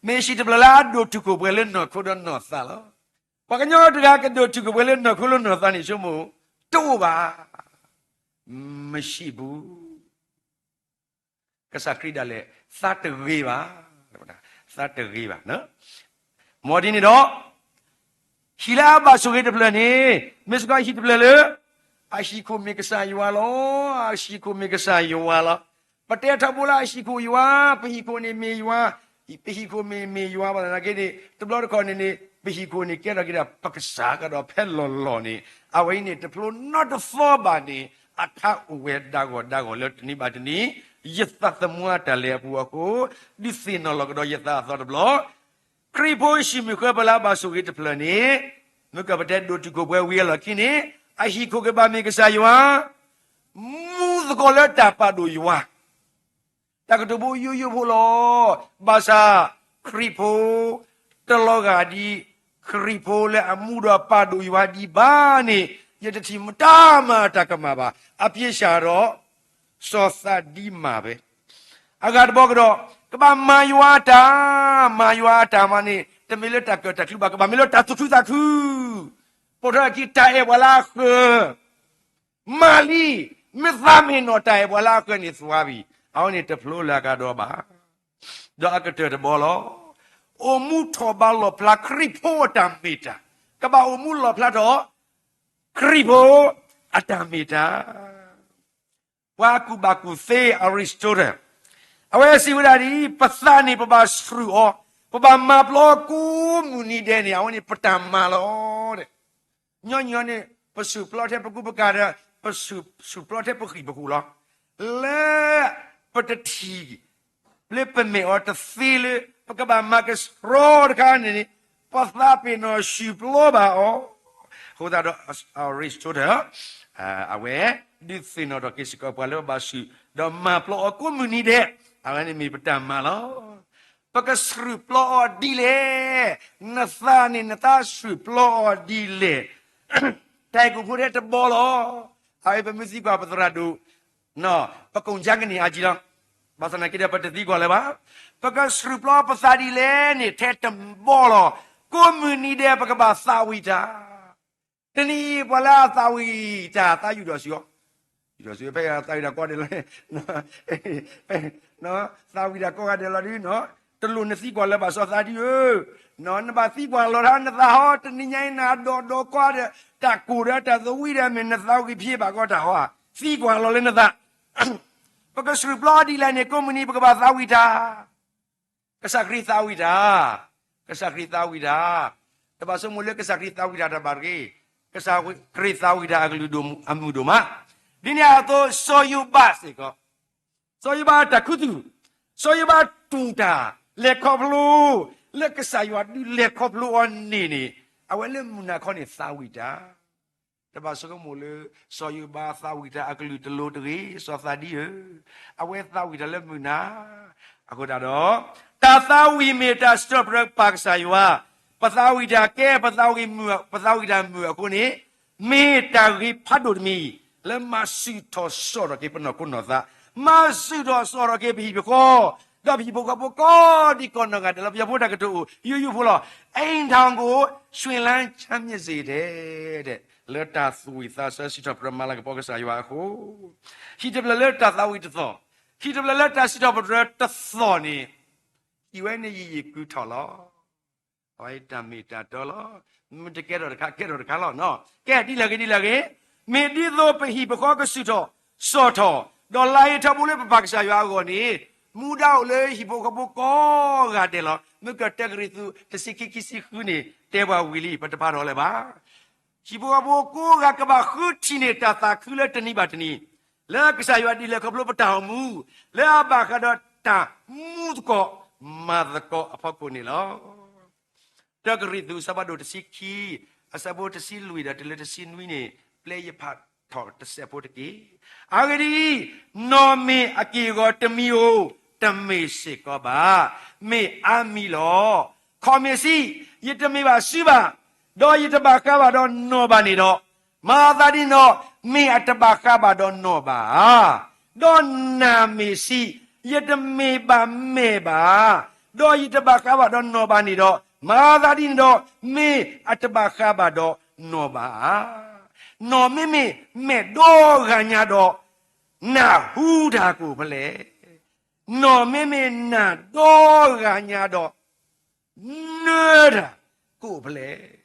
မ့ၢ်ဟံၣ်တဖျၢၣ်လၢအဒိၣ်တုာ်ခိၣ်ပှဲၤလၢနီၢ်ခိဒီးနီၢ်သးလီၤ. ပှၤကညီတဂၤကဒိၣ်တုာ်ခိၣ်ပှဲၤလၢနီၢ်ခိလၢနီၢ်သးန့ၣ် ဆိကမိၣ် တအိၣ်ဘၣ်. မဟံၣ်ဘူး ကစၢ်ခရံာ်ဒၣ်လဲာ် သးတဂ့ၤဘၣ်, သးတဂ့ၤဘၣ်. မ်ဒ်န့ၣ်ဒီး ဟံၣ်လၢအဘၣ်ဆိၣ်ဂ့ၤတဖျၢၣ်န့ၣ် မ့ၢ်စ့ၢ်ကီးဟံၣ်တဖျၢၣ်လၢ အဟံၣ်ခိၣ်မ့ၢ်ကစၢ်ယွၤလီၤ. အဟံၣ်ခိၣ်မ့ၢ်ကစၢ်ယွၤလီၤ. ပတဲထီဘိလၢအဟံၣ်ခိၣ်ယွၤ, ပဟံၣ်ခိၣ်န့ၣ်မ့ၢ်ယွၤ, ပဟံၣ်ခိၣ်မ့ၢ်မ့ၢ်ယွၤဘၣ်သနာ်က့န့ၣ် တဘျီတခီၣ်န့ၣ်န့ၣ် ပဟံၣ်ခိၣ်န့ၣ်ကဲထီၣ်က့ၤဒၣ်ပကစၢ်ကဒီးဖဲလီၢ်လီၢ်န့ၣ် အဝဲအံၤန့ၣ် တဖျိနီတသီဘၣ်န့ၣ် အထါအိၣ်ဝဲဒၣ်ဂီၢ်ဒၣ်ဂီၢ်လၢတနံၤဘၣ်တနံၤ ယသးသမူအတၢ်လဲၤအပူၤအဃိ ဒုးသ့ၣ်နီၣ်လီၤကဒီးယသးအသီတဘျီ ခရံာ်ဖိဟံၣ်မုၢ်ဃီပၢၤလၢအဘၣ်ဆိၣ်ဂ့ၤတဖျၢၣ်န့ၣ် မ့ၢ်ကပတဲဒိၣ်တုာ်ခိၣ်ပှဲၤဝံၤအလီၢ်ခံန့ၣ် အဟံၣ်ခိၣ်ကဘၣ်မ့ၢ်ကစၢ်ယွၤ မူသကိးလၢတၢ်ပာ်ဒိၣ်ယွၤ တၢ်ကတိၤဖိယိယိဖိလီၤ. ဘၣ်ဆၣ် ခရံာ်ဖိ တလီၤဂာ်ဒ် ခရံာ်ဖိလၢအမူဒီးပာ်ဒိၣ်ယွၤဒံးဘၣ်န့ၣ် ယတထံၣ်မတၤမၤတၢ်ကမၣ်ဘၣ်. အပျ့ၤစၢ်ဒီး စီၤသးဒံမၤဝဲ, အဂၤတဘျီကဒီး, ကဘၣ်မၤယွၤအတၢ်, မၤယွၤအတၢ်မးန့ၣ် တမ့ၢ်လၢတၢ်ကၢၣ်တၢ်ကျူဘၣ်, ကဘၣ်မ့ၢ်လၢတၢ်သူၣ်ခုသးခု, ပိာ်ထွဲအခံတၢ်အဲၣ်ပှၤလၢအဃၢၤ, မၤလံ, မ့ၢ်သးမ့ၢ်နီၢ်တၢ်အဲၣ်ပှၤလၢအဃၢၤန့ၣ်သွါဘံၣ်, အဝဲန့ၣ်တဖျိလၢအကဒီးဘၣ်. ဒီးအကတၢၢ်တဘျီလီၤ. အိၣ်မူထီၣ်ဘးလီၣ်ဖျါခရံာ်ဖိအတၢ်မ့ၢ်တၢ်, ကဘၣ်အိၣ်မူလီၣ်ဖျါထီၣ် ခရံာ်ဖိအတၢ်မ့ၢ်တၢ်. ပှၤကူၣ်ဘၣ်ကူၣ်သ့ Aristotle အဝဲစံးဝဲဒၣ်ဒ်အံၤ, ပသးန့ၣ်ပဘၣ်ဆှုၣ်အီၤ, ပဘၣ်မၤပျီအီၤကိးမုၢ်နံၤဒဲးန့ၣ် အဝဲန့ၣ်ပတၢ်မၤလီၤ. ညီနုၢ်အီၤန့ၣ် ပဆှုၣ်ပျီထဲပကူပကၤဒီး ပဆှုၣ်ပျီထဲပဃံၣ်ပဃူာ်လီၤ. လၢပတထံၣ် လၢပမဲာ်အီၤတသ့လၢ ပကဘၣ်မၤကဆှီတခါန့ၣ်န့ၣ် ပသးပ့ၤနီၣ်ဆှုၣ်ပျီဘၣ်အီၤ. အဃိသတးဒီး Aristotle အဝဲ ဒုးသ့ၣ်နီၣ်ထီၣ်က့ၤစ့ၢ်ကီးပှၤလၢဘၣ်ဆှုၣ် ဒီးမၤပျီအီၤကိးမုၢ်နံၤဒဲး, အဝဲန့ၣ်မ့ၢ်ပတၢ်မၤလီၤ. ပကဆှုၣ်ပျီအီၤဒ်လဲၣ်, နသးန့ၣ် နသးဆှုၣ်ပျီအီၤဒ်လဲၣ်. တၢ်အဲၣ်ကူၣ်ဖိထဲတဘီလီၤ. အဝဲပမ့ၢ်သံကွၢ်ပသရၣ်ဒိၣ် ပကိၣ်ကၠါကန့ၢ်အါကံလီၤ. ဘၣ်ဆၣ်သနာ်က့ဒီး ပတသံကွၢ်လၢၤဘၣ်. ပကဆှုၣ်ပျီပသးဒ်လဲၣ်န့ၣ် ထဲတဘီလီၤ. ကိးမုၢ်နံၤဒဲး ပကဘၣ်သးဝံၣ်တၢ်. တနံၤအံၤ ပှၤလၢအသးဝံၣ်တၢ် သးယူၢ်ဒီးစံးအီၤ, ယူၢ်ဒီးစံး ဖဲသးဝံၣ်တၢ်ကိးဂၤဒဲးလီၤ, သးဝံၣ်တၢ်ကိးဂၤဒဲးလီၤဒုး, တလိၣ်နသံကွၢ်လၢၤဘၣ် စီၤသးဒံဧၢ, နဘၣ်သံကွၢ်လီၤတၢ်နသးဟီ, တနံၤညါအံၤ နဒိးဒိးကွၢ်ဒီး တၢ်ကိၢ်ဒီးတၢ်သဝံဒီး မ့ၢ်နသးဝံၣ်ဖံးဘၣ်ကီးတၢ်ဟီဧါ, သံကွၢ်လီၤလၢနသး. ပကဆှုၣ်ပျီဒ်လဲၣ်န့ၣ် ကိးမုၢ်နံၤ ပကဘၣ်သးဝံၣ်တၢ်. ကစၢ်ခရံာ်သးဝံၣ်တၢ်, ကစၢ်ခရံာ်သးဝံၣ်တၢ်, တဘၣ်ဆိကမိၣ်လၢကစၢ်ခရံာ်သးဝံၣ်တၢ်တဘၣ်တဂ့ၤ, ကစၢ်ခရံာ်သးဝံၣ်တၢ်အကလုၢ်ဒိၣ်အမုၢ်ဒိၣ်မး, ဒ်န့ၣ်အသိး စီၤယိၤဘးစ့ၢ်ကီး, စီၤယိၤဘးတၢ်ခူသူၣ်, စီၤယိၤဘးတူၢ်တၢ်လဲၤခီဖျိ, လၢကစၢ်ယွၤဒုးလဲၤခီဖျိအီၤန့ၣ်န့ၣ်, အဝဲလၢမုၢ်နၤခီန့ၣ် သးဝံၣ်တၢ် တဘၣ်ဆိကမိၣ်လၢ စီၤယိၤဘးသးဝံၣ်တၢ်အကလုၢ်တလိၤတဂ့ၤ, စီၤသးဒံဧၢ, အဝဲသးဝံၣ်တၢ်လၢမုၢ်နၤ. အဃိသတးဒီး တၢ်သးဝံၣ်မ့ၢ်တၢ်စံးထီၣ်ပတြၢၤပၢ်ကစၢ်ယွၤ, ပသးဝံၣ်တၢ်ကဲ, ပသးဝံၣ်မုာ်, ပသးဝံၣ်တၢ်မုာ်အဃိန့ၣ်, မ့ၢ်တၢ်ဂ့ၤဖးဒိၣ်တမံၤ လၢမၤဆူၣ်ထီၣ်စီၣ်ထီၣ်က့ၤပနီၢ်ခိနီၢ်သး, မၤဆူၣ်ထီၣ်စီၣ်ထီၣ်က့ၤပဟံၣ်ပဃီ, ဒီးပဟံၣ်ဖိဃီဖိကိးဒံးကိးနီၢ်ဂၤဒဲးလီၤ. ပယီၤဖိတၢ်ကတိၤအိၣ် ယိယိဖိလီၤ, အိမ်ထောင်ကို ရွှင်လန်းချမ်းမြေ့စေတဲ့ လၢတၢ်သူၣ်ဝံၣ်သးဆၢစံးထီၣ်ပတြၢၤမၤလၤကပီၤကစၢ်ယွၤအဃိ, ဟံၣ်တဖျၢၣ်လၢတၢ်သးဝံၣ်တသီၣ်, ဟံၣ်တဖျၢၣ်လၢတၢ်စံးထီၣ်ပတြၢၤတသီၣ်န့ၣ်, ဟံၣ်ဝဲန့ၣ်ယံာ်ယံာ်ကုထီၣ်လီၤ. အဝဲတၢ်မ့ၢ်တၢ်တီလီၤ. မ့ၢ်တကဲထီၣ်တခါ ကဲထီၣ်တခါလီၤ. ကဲဒ်လဲၣ်ဂ့ၤဒ်လဲၣ်ဂ့ၤ, မ့ၢ်ဒ်သိးပဟံၣ်ပဃီကစူၢ်ထီၣ်စီၣ်ထီၣ်, ဒီးလၤအ့ၣ်ထီဘိလၢပပၢ်ကစၢ်ယွၤအဂီၢ်န့ၣ်, မူဒါအိၣ်လၢဟံၣ်ဖိဃီဖိကိးဂၤဒဲးလီၤ. မ့ၢ်ကတၢၢ်ကရံၣ်သူး တဆံခံ ခံဆံဃုန့ၣ် တဲပှၤဝံၤလံ ပတဖးထီၣ်လၢၤဘၣ်. ဟံၣ်ဖိဃီဖိကိးဂၤကဘၣ်ဃုထံၣ်န့ၢ်တၢ်သးခုလၢတနံၤဘၣ်တနံၤ, လၢကစၢ်ယွၤဒုးလဲၤခီဖျိပတၢ်အိၣ်မူ, လၢအဘၣ်ဃးဒီးတၢ်မူသကိး မၤသကိးအဖီခိၣ်န့ၣ်လီၤ. တၢၢ်ကရံၣ်သူး အဆၢဖးဒိၣ်တဆံခံ, အဆၢဖိတဆံလွံၢ်ဒီးတုၤလၢတဆံနွံန့ၣ်, ပျဲယဖးထီၣ်တစဲးဖိတက့ၢ်. အဂ့ၢ်ဒ်အံၤ, နီၢ်မ့ၢ်အက့ၢ်အဂီၤတမံၤဧိၤ, တမ့ၢ်စ့ၢ်ကီးဘၣ်, မ့ၢ်အါမံၤလီၤ. ခီၣ်မ့ၢ်စံး, ယတမ့ၢ်ဘၣ်စုဘၣ်, ဒီးယတဘၣ်ဃးဘၣ်ဒီးနီၢ်ဘၣ်န့ၣ်ဒီး, မၤသးဒ်န့ၣ်ဒီး, မ့ၢ်အတဘၣ်ဃးဘၣ်ဒီးနီၢ်ဘၣ်ဧါ. ဒီးနၢ်မ့ၢ်စံး, ယတမ့ၢ်ဘၣ်မဲာ်ဘၣ်, ဒီးယတဘၣ်ဃးဘၣ်ဒီးနီၢ်ဘၣ်န့ၣ်ဒီး, မၤသးဒ်န့ၣ်ဒီး, မ့ၢ်အတဘၣ်ဃးဘၣ်ဒီးနီၢ်ဘၣ်ဧါ. နီၢ်မ့မ့ၢ်မဲာ်ဒီဂၤညါဒီး, နၢ်ဟူတၢ်ကအိၣ်ဖဲလဲၣ်. နီၢ်မ့မ့ၢ်နၢ်ဒီဂၤညါဒီး, နၢတၢ်ကအိၣ်ဖဲလဲၣ်.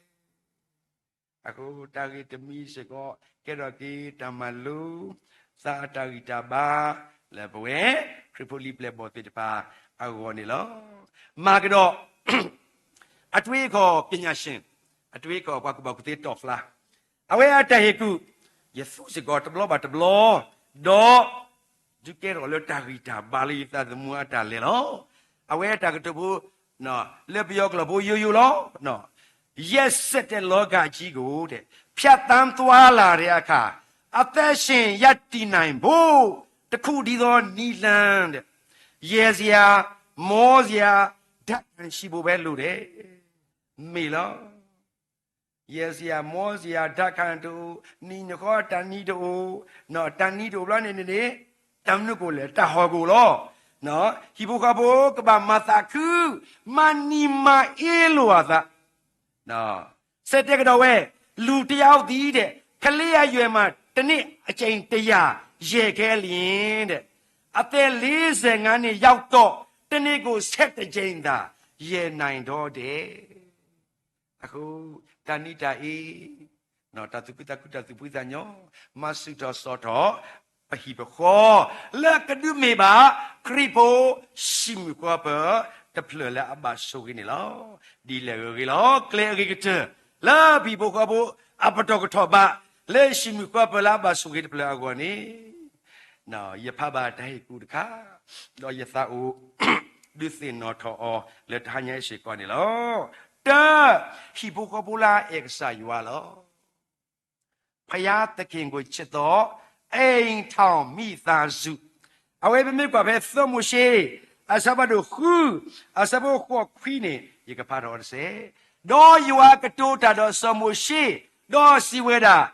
အဃိတၢ်ဂ့ၢ်တမံၤစ့ၢ်ကီး ကဲထီၣ်က့ၤတၢ်မၤလိ, သးအတၢ်ဂံၢ်တၢ်ဘါ, လၢပဝဲခရံာ်ဖိလံာ်ပျဲၢ်ဘီၣ်သ့ၣ်တဖၣ်အဂီၢ်န့ၣ်လီၤ. မၤကဒီး အတွေးအခေါ်ပညာရှင်, အတွေးအခေါ်ပှၤကူၣ်ဘၣ်ကူၣ်သ့တီၢ်ဖျါ, အဝဲအတၢ်ဟ့ၣ်ကူၣ်, ယသူစ့ၢ်ကီးတဘျီဘၣ်တဘျီ, ဒီး ဒုးကဲထီၣ်လၢတၢ်ဂံၢ်တၢ်ဘါလၢယသးသမူအတၢ်လဲၤလီၤ. အဝဲအတၢ်ကတိၤဖိ, လၢပယီၤကျိာ်ဖိယိယိလီၤ. ရက်စက်တဲ့လောကကြီးကိုတဲ့, ဖြတ်သန်းသွားလာတဲ့အခါ, အသက်ရှင်ရပ်တည်နိုင်ဖို့ တစ်ခုတည်းသောနည်းလမ်းတဲ့, ရယ်စရာ, မောစရာ, ဓာတ်ခံရှိဖို့ပဲလိုတယ်. မ့ၢ်လီၤ. ရယ်စရာ, မောစရာ, ဓာတ်ခံတအိၣ်, နံၤနဃီတၢ်နံၤတအိၣ်, တၢ်နံၤတအိၣ်ဘျီန့ၣ်န့ၣ်, တၢ်မနုၤကအိၣ်လဲၣ်, တၢ်ဟီၣ်ကအိၣ်လီၤ. ဟံၣ်ဖိဃီဖိကဘၣ်မၤသးခု, မၤနံၤမၤအ့လိာ်အသး စဲးတဲကဒီးဝဲ, လူတယောက်သည် တဲ့ ကလေးအရွယ်မှ တစ်နှစ်အကြိမ်တစ်ရာ ယဲၢ်ခဲလျှင် တဲ့ အသက်လေးဆယ့်ငါးနှစ်ရောက်တော့ တစ်နေ့ကို ဆယ့်တစ်ကြိမ်သာ ယဲၢ်နိုင်တော့တယ်. အဃိ တၢ်နံၤတၢ်အ့ တၢ်သူၣ်ဖှံသးခု တၢ်သူၣ်ဖှံသးညီ, မၤဆူၣ်ထီၣ်စီၣ်ထီၣ် ပဟံၣ်ပဃီ လၢကဒုးမ့ၢ်ဘၣ် ခရံာ်ဖိ ဟံၣ်မုၣ်ဃီပၢၤ တဖျၢၣ်လၢအဘၣ်ဆိၣ်ဂ့ၤန့ၣ်လီၤ. ဒ်လဲၣ်ဂ့ၤဂ့ၤလီၤ. ကျဲအဂ့ၤကတၢၢ် လၢပဟံၣ်ဖိဃီဖိ အပတီၢ်ကထီၣ်ဘး လၢဟံၣ်မုၣ်ဃီပၢၤလၢအဘၣ်ဆိၣ်ဂ့ၤတဖျၢၣ်အဂီၢ်န့ၣ် ယဖးဘၣ်တၢ်ဟ့ၣ်ကူၣ်တခါ, ဒီးယသးအိၣ် ဒုးသ့ၣ်နီၣ်ထီၣ်အီၤ လၢတဟါညါအံၤစ့ၢ်ကီးန့ၣ်လီၤ. တၢ, ဟံၣ်ဖိဃီဖိလၢအအဲၣ်ကစၢ်ယွၤလီၤ. ဖယါသက့ၣ်ကိၣ်ဆံးသီ အိမ်ထောင်မိသားစု, အဝဲပမ့ၢ်ကွၢ်ဖဲသၢမိၤၡ့ အဆၢဖးဒိၣ်ဃု အဆၢဖိဃိးခွံန့ၣ် ယကဖးထီၣ်အီၤတစဲး, ဒီးယွၤကတိၤတၢ်ဒီးစီၤမိၤၡ့ ဒီးစံးဝဲဒၣ်,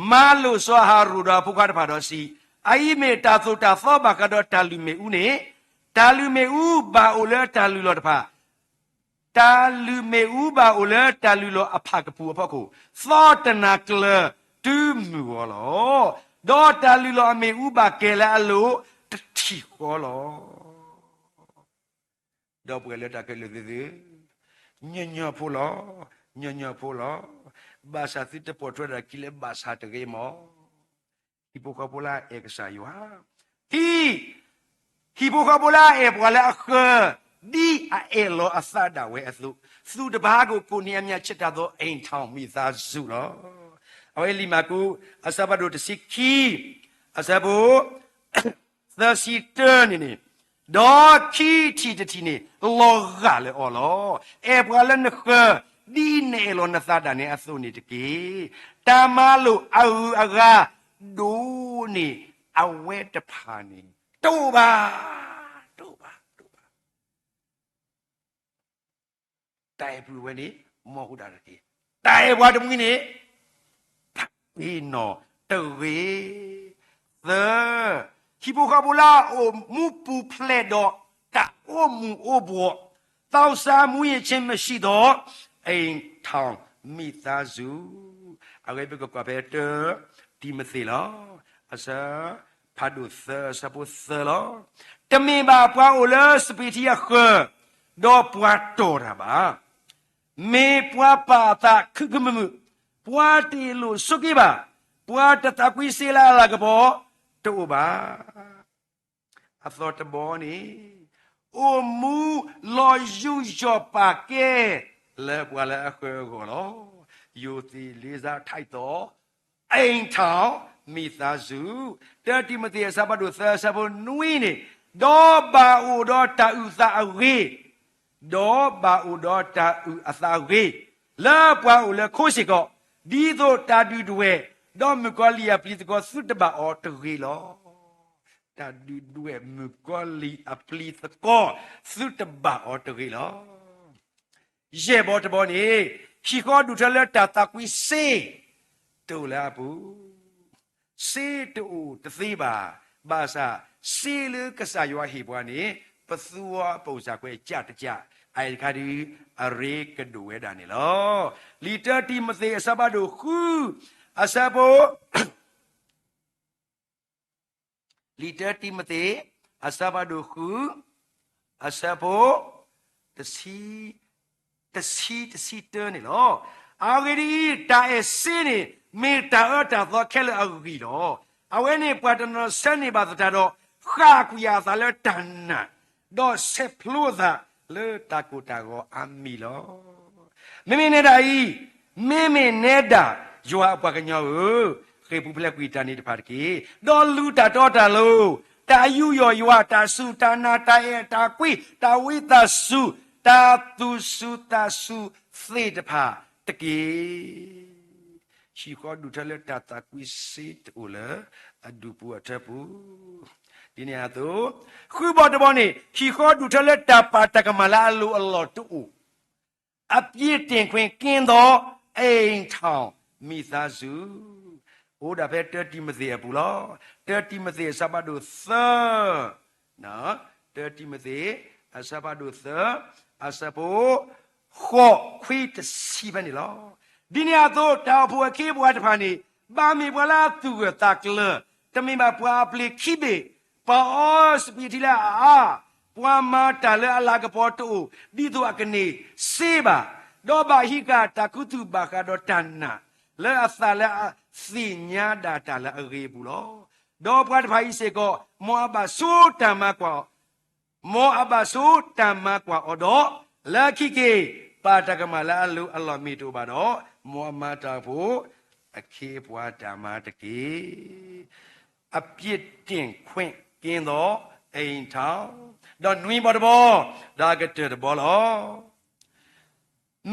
မၤလိာ်စီၤအၤဟရိၣ်ဒီးအဖိခွါတဖၣ်ဒီးစံး, အအံၤမ့ၢ်တၢ်သိၣ်တၢ်သီဘၣ်ဃးဒီးတၢ်လုၢ်မ့ၣ်အူန့ၣ်, တၢ်လုၢ်မ့ၣ်အူဘၣ်အိၣ်လၢတၢ်လုၢ်လီၢ်တဖၣ် တၢ်လုၢ်မ့ၣ်အူဘၣ်အိၣ်လၢတၢ်လုၢ်လီၢ်အဖၣ်ကပူၤအဖီခိၣ် သီတနၤကျၢၤတုၤမုၢ်ဂီၤလီၤ. ဒီးတၢ်လုၢ်လီၢ်အမ့ၣ်အူဘၣ်ကဲၤလၢအလိၤတထံၣ်ဃီလီၤ. ဒီပုၢ်ဝဲၢ်လၢတၢ်ခဲလၢာ်သ့ၣ်ဧၢ, ညီညီဖိလီၤ, ညီညီဖိလီၤ. ဘၣ်ဆၣ်သုတပိာ်ထွဲတၢ်ခံလၢဘၣ်ဆၣ်တဂ့ၤမး ဟံၣ်ဖိဃီဖိလၢအအဲၣ်ကစၢ်ယွၤ, ဟံၣ်, ဟံၣ်ဖိဃီဖိလၢအအဲၣ်ပှၤလၢအဃၢၤ ဒ်အအဲၣ်လီၤအသးဒၣ်ဝဲအသိး, သူတပါးကကိးန့ၢ်အမံၤဆံးတၢ်သိး အိမ်ထောင်မိသားစုလီၤ. အဝဲလံာ်မၢ်ကူး အဆၢဖးဒိၣ်တဆံခံ အဆၢဖိ သၢဆံတၢန့ၣ်န့ၣ်, ဒီးခံထံၣ်တထံၣ်န့ၣ် လီၤဂာ်လၢအီၤလီၤ. အဲၣ်ပှၤလၢနဃၢၤ ဒ်နအဲၣ်လီၤနသးဒၣ်နဲအသိးန့ၣ်တက့ၢ်. တၢ်မၤလိာ်အဂုၤအဂၤ ဒိၣ်န့ၢ်အဝဲတဖၣ်န့ၣ် တအိၣ်ဘၣ်, တအိၣ်ဘၣ်, တအိၣ်ဘၣ်. တၢ်အဲၣ်ပုၢ်ဝဲၢ်န့ၣ် မ့ၢ်ဟူဒၣ်တက့ၢ်. တၢ်အဲၣ်ပှၤတမှံၤန့ၣ် တၢ်ပ့ၤနီၣ်တဂ့ၤ. သၢ, ဟံၣ်ဖိဃီဖိလၢအအိၣ်မူပူၤဖျဲးဒီးတၢ်အိၣ်မူအိၣ်ဘှီၣ်, သောက်စားမူရင်းခြင်းမရှိသော အိမ်ထောင်မိသားစု, အဝဲပကကွၢ်ဖဲတၢတံၤမသ့းလီၤ. အဆၢ ဖးဒိၣ်သၢ အဆၢဖိသၢလီၤ. တမ့ၢ်ဘၣ်ပှၤအိၣ်လၢစပံးထံအဃၢၤ ဒီးပှၤတီၢ်တၢ်ဘၣ်. မ့ၢ်ပှၤပာ်အသးခုခုမုာ်မုာ်, ပှၤတအ့ၣ်လိာ်ဆိးက့ဘၣ်, ပှၤတသးကွံစ့လၢအလၤကပီၤ တအိၣ်ဘၣ်. အသီတဘီန့ၣ် အိၣ်မူလီၤယူးယီၣ်ပာ်ကဲ လၢပှၤလၢအဃၢၤအဂီၢ်လီၤ. ယိၤသ့းလ့စါထၢၣ်သီ အိမ်ထောင်မိသားစု, တၢတံၤမသ့း အဆၢဖးဒိၣ်သၢ အဆၢဖိနွံန့ၣ်, ဒီးဘၣ်အိၣ်ဒီးတၢ်အုၣ်သးအဂ့ၤ, ဒီးဘၣ်အိၣ်ဒီးတၢ်အုၣ်အသးအဂ့ၤ လၢပှၤအိၣ်လၢခိစ့ၢ်ကီး, ဒ်သိးတၢ်ဒုၣ်ဒွဲၣ် ဒီးမုၣ်ကီၤလံၢ်အပျံၤသကွီၤသုတဘၣ်အီၤတဂ့ၤလီၤ. တၢ်ဒုၣ်ဒွဲၣ်မုၣ်ကီၤလံၢ်အပျံၤသကွီၤ သုတဘၣ်အီၤတဂ့ၤလီၤ. ယဲၢ်ဘီတဘီန့ၣ်, ဟံၣ်ဃီဒူၣ်ထၢလၢတၢ်သးကွံစ့ တအိၣ်လၢအပူၤ, စ့တအိၣ်တသ့ဘၣ်. ဘၣ်ဆၣ် စ့လၢကစၢ်ယွၤဟ့ၣ်ပှၤန့ၣ် ပသူအီၤ ပအိၣ်စၢ်ကွဲး ကၢ်တကၢ်, အအံၤတခါဒုး အရ့ကဒိၣ်ဝဲဒၣ်န့ၣ်လီၤ. လံာ်တၢတံၤမသ့း အဆၢဖးဒိၣ်ဃု အဆၢဖိ လံာ်တၢတံၤမသ့း အဆၢဖးဒိၣ်ဃု အဆၢဖိ တဆံ တဆံ တဆံတၢန့ၣ်လီၤ. အဂ့ၢ်ဒ်အံၤ, တၢ်အဲၣ်စ့န့ၣ် မ့ၢ်တၢ်အၢတၢ်သီခဲလၢာ်အဂံၢ်လီၤ. အဝဲန့ၣ် ပှၤတနီၤဆၢန့ၢ်ဘၣ်သတးဒီး ဃၣ်ကွံာ်အသးလၢတၢ်နာ်, ဒီးဆဲးဖျိအသးလၢတၢ်ကိၢ်တၢ်ဂီၤအါမံၤလီၤ. မ့မ့ၢ်နဲဒၣ်အံၤ, မ့မ့ၢ်နဲဒၣ် ယွၤအပှၤကညီဧၢ, ဃ့ၢ်ပူၤဖျဲးကွံာ်တၢ်န့ၣ်တဖၣ်တက့ၢ်. ဒီးလူၤတၢ်တီတၢ်လိၤ, တၢ်ယူးယီၣ်ယွၤ, တၢ်စူၢ်တၢ်နာ်, တၢ်အဲၣ်တၢ်ကွံ, တၢ်ဝံသးစူၤ, တၢ်သူၣ်စူၤသးစူၤသ့ၣ်တဖၣ်တက့ၢ်. ဟံၣ်ဃီဒူၣ်ထၢလၢတၢ်သးကွံစ့တအိၣ်လၢအဒူၣ်ပူၤအထၢပူၤ, ဒ်န့ၣ်အသိး, ဃုဘီတဘီန့ၣ် ဟံၣ်ဃီဒူၣ်ထၢလၢတၢ်ပာ်တၢ်ကမၣ်လၢအလိၤအလီၢ်တအိၣ်, အပြစ်တင်ခွင့်ကင်းသော အိမ်ထောင်မိသားစု, အိၣ်ဒၣ်ဖဲတၢတံၤမသ့းအပူၤလီၤ. တၢတံၤမသ့းအဆၢဖးဒိၣ်သၢ, တၢတံၤမသ့း အဆၢဖးဒိၣ်သၢ အဆၢဖိ ဃိး ခွံ တဆံဖဲန့ၣ်လီၤ. ဒ်န့ၣ်အသိး တၢ်အိၣ်ဖှိၣ်အခ့အပှၤတဖၣ်န့ၣ် ဘၣ်မ့ၢ်ပှၤလၢအသူၣ်ဂၢၢ်သးကျၢၤ, တမ့ၢ်ဘၣ်ပှၤအပျ့ၤခံဘ့ၣ်, ပှၤအီစပံးထံလၢအအါ, ပှၤမၤတၢ်လၢအလၤကပီၤတအိၣ် ဒ်သိးအကန့ၢ်စ့ဘၣ်, ဒီးဘၣ်ဟံးဃာ်တၢ်ခူသူၣ်ဘၣ်ဃးဒီးတၢ်နာ် လၢအသးလၢအသ့ၣ်ညါဒၣ်တၢ်လၢအဂ့ၤအပူၤလီၤ. ဒီးပှၤတဖၣ်အံၤစ့ၢ်ကီး မ်အဘၣ်ဆိတၢ်မၤကွၢ် မ်အဘၣ်ဆိတၢ်မၤကွၢ်အီၤဒီး, လၢခံက့ၤ ပာ်တၢ်ကမၣ်လၢအလိၤအလီၢ်မ့ၢ်တအိၣ်ဘၣ်ဒီး, မ်အမၤတၢ်အိၣ်ဖှိၣ်အခ့အပှၤတၢ်မၤတက့ၢ်. အပြစ်တင်ခွင့်ကင်းသော အိမ်ထောင်, ဒီးနွံဘီတဘီ, ဒီးအကတၢၢ်တဘီလီၤ.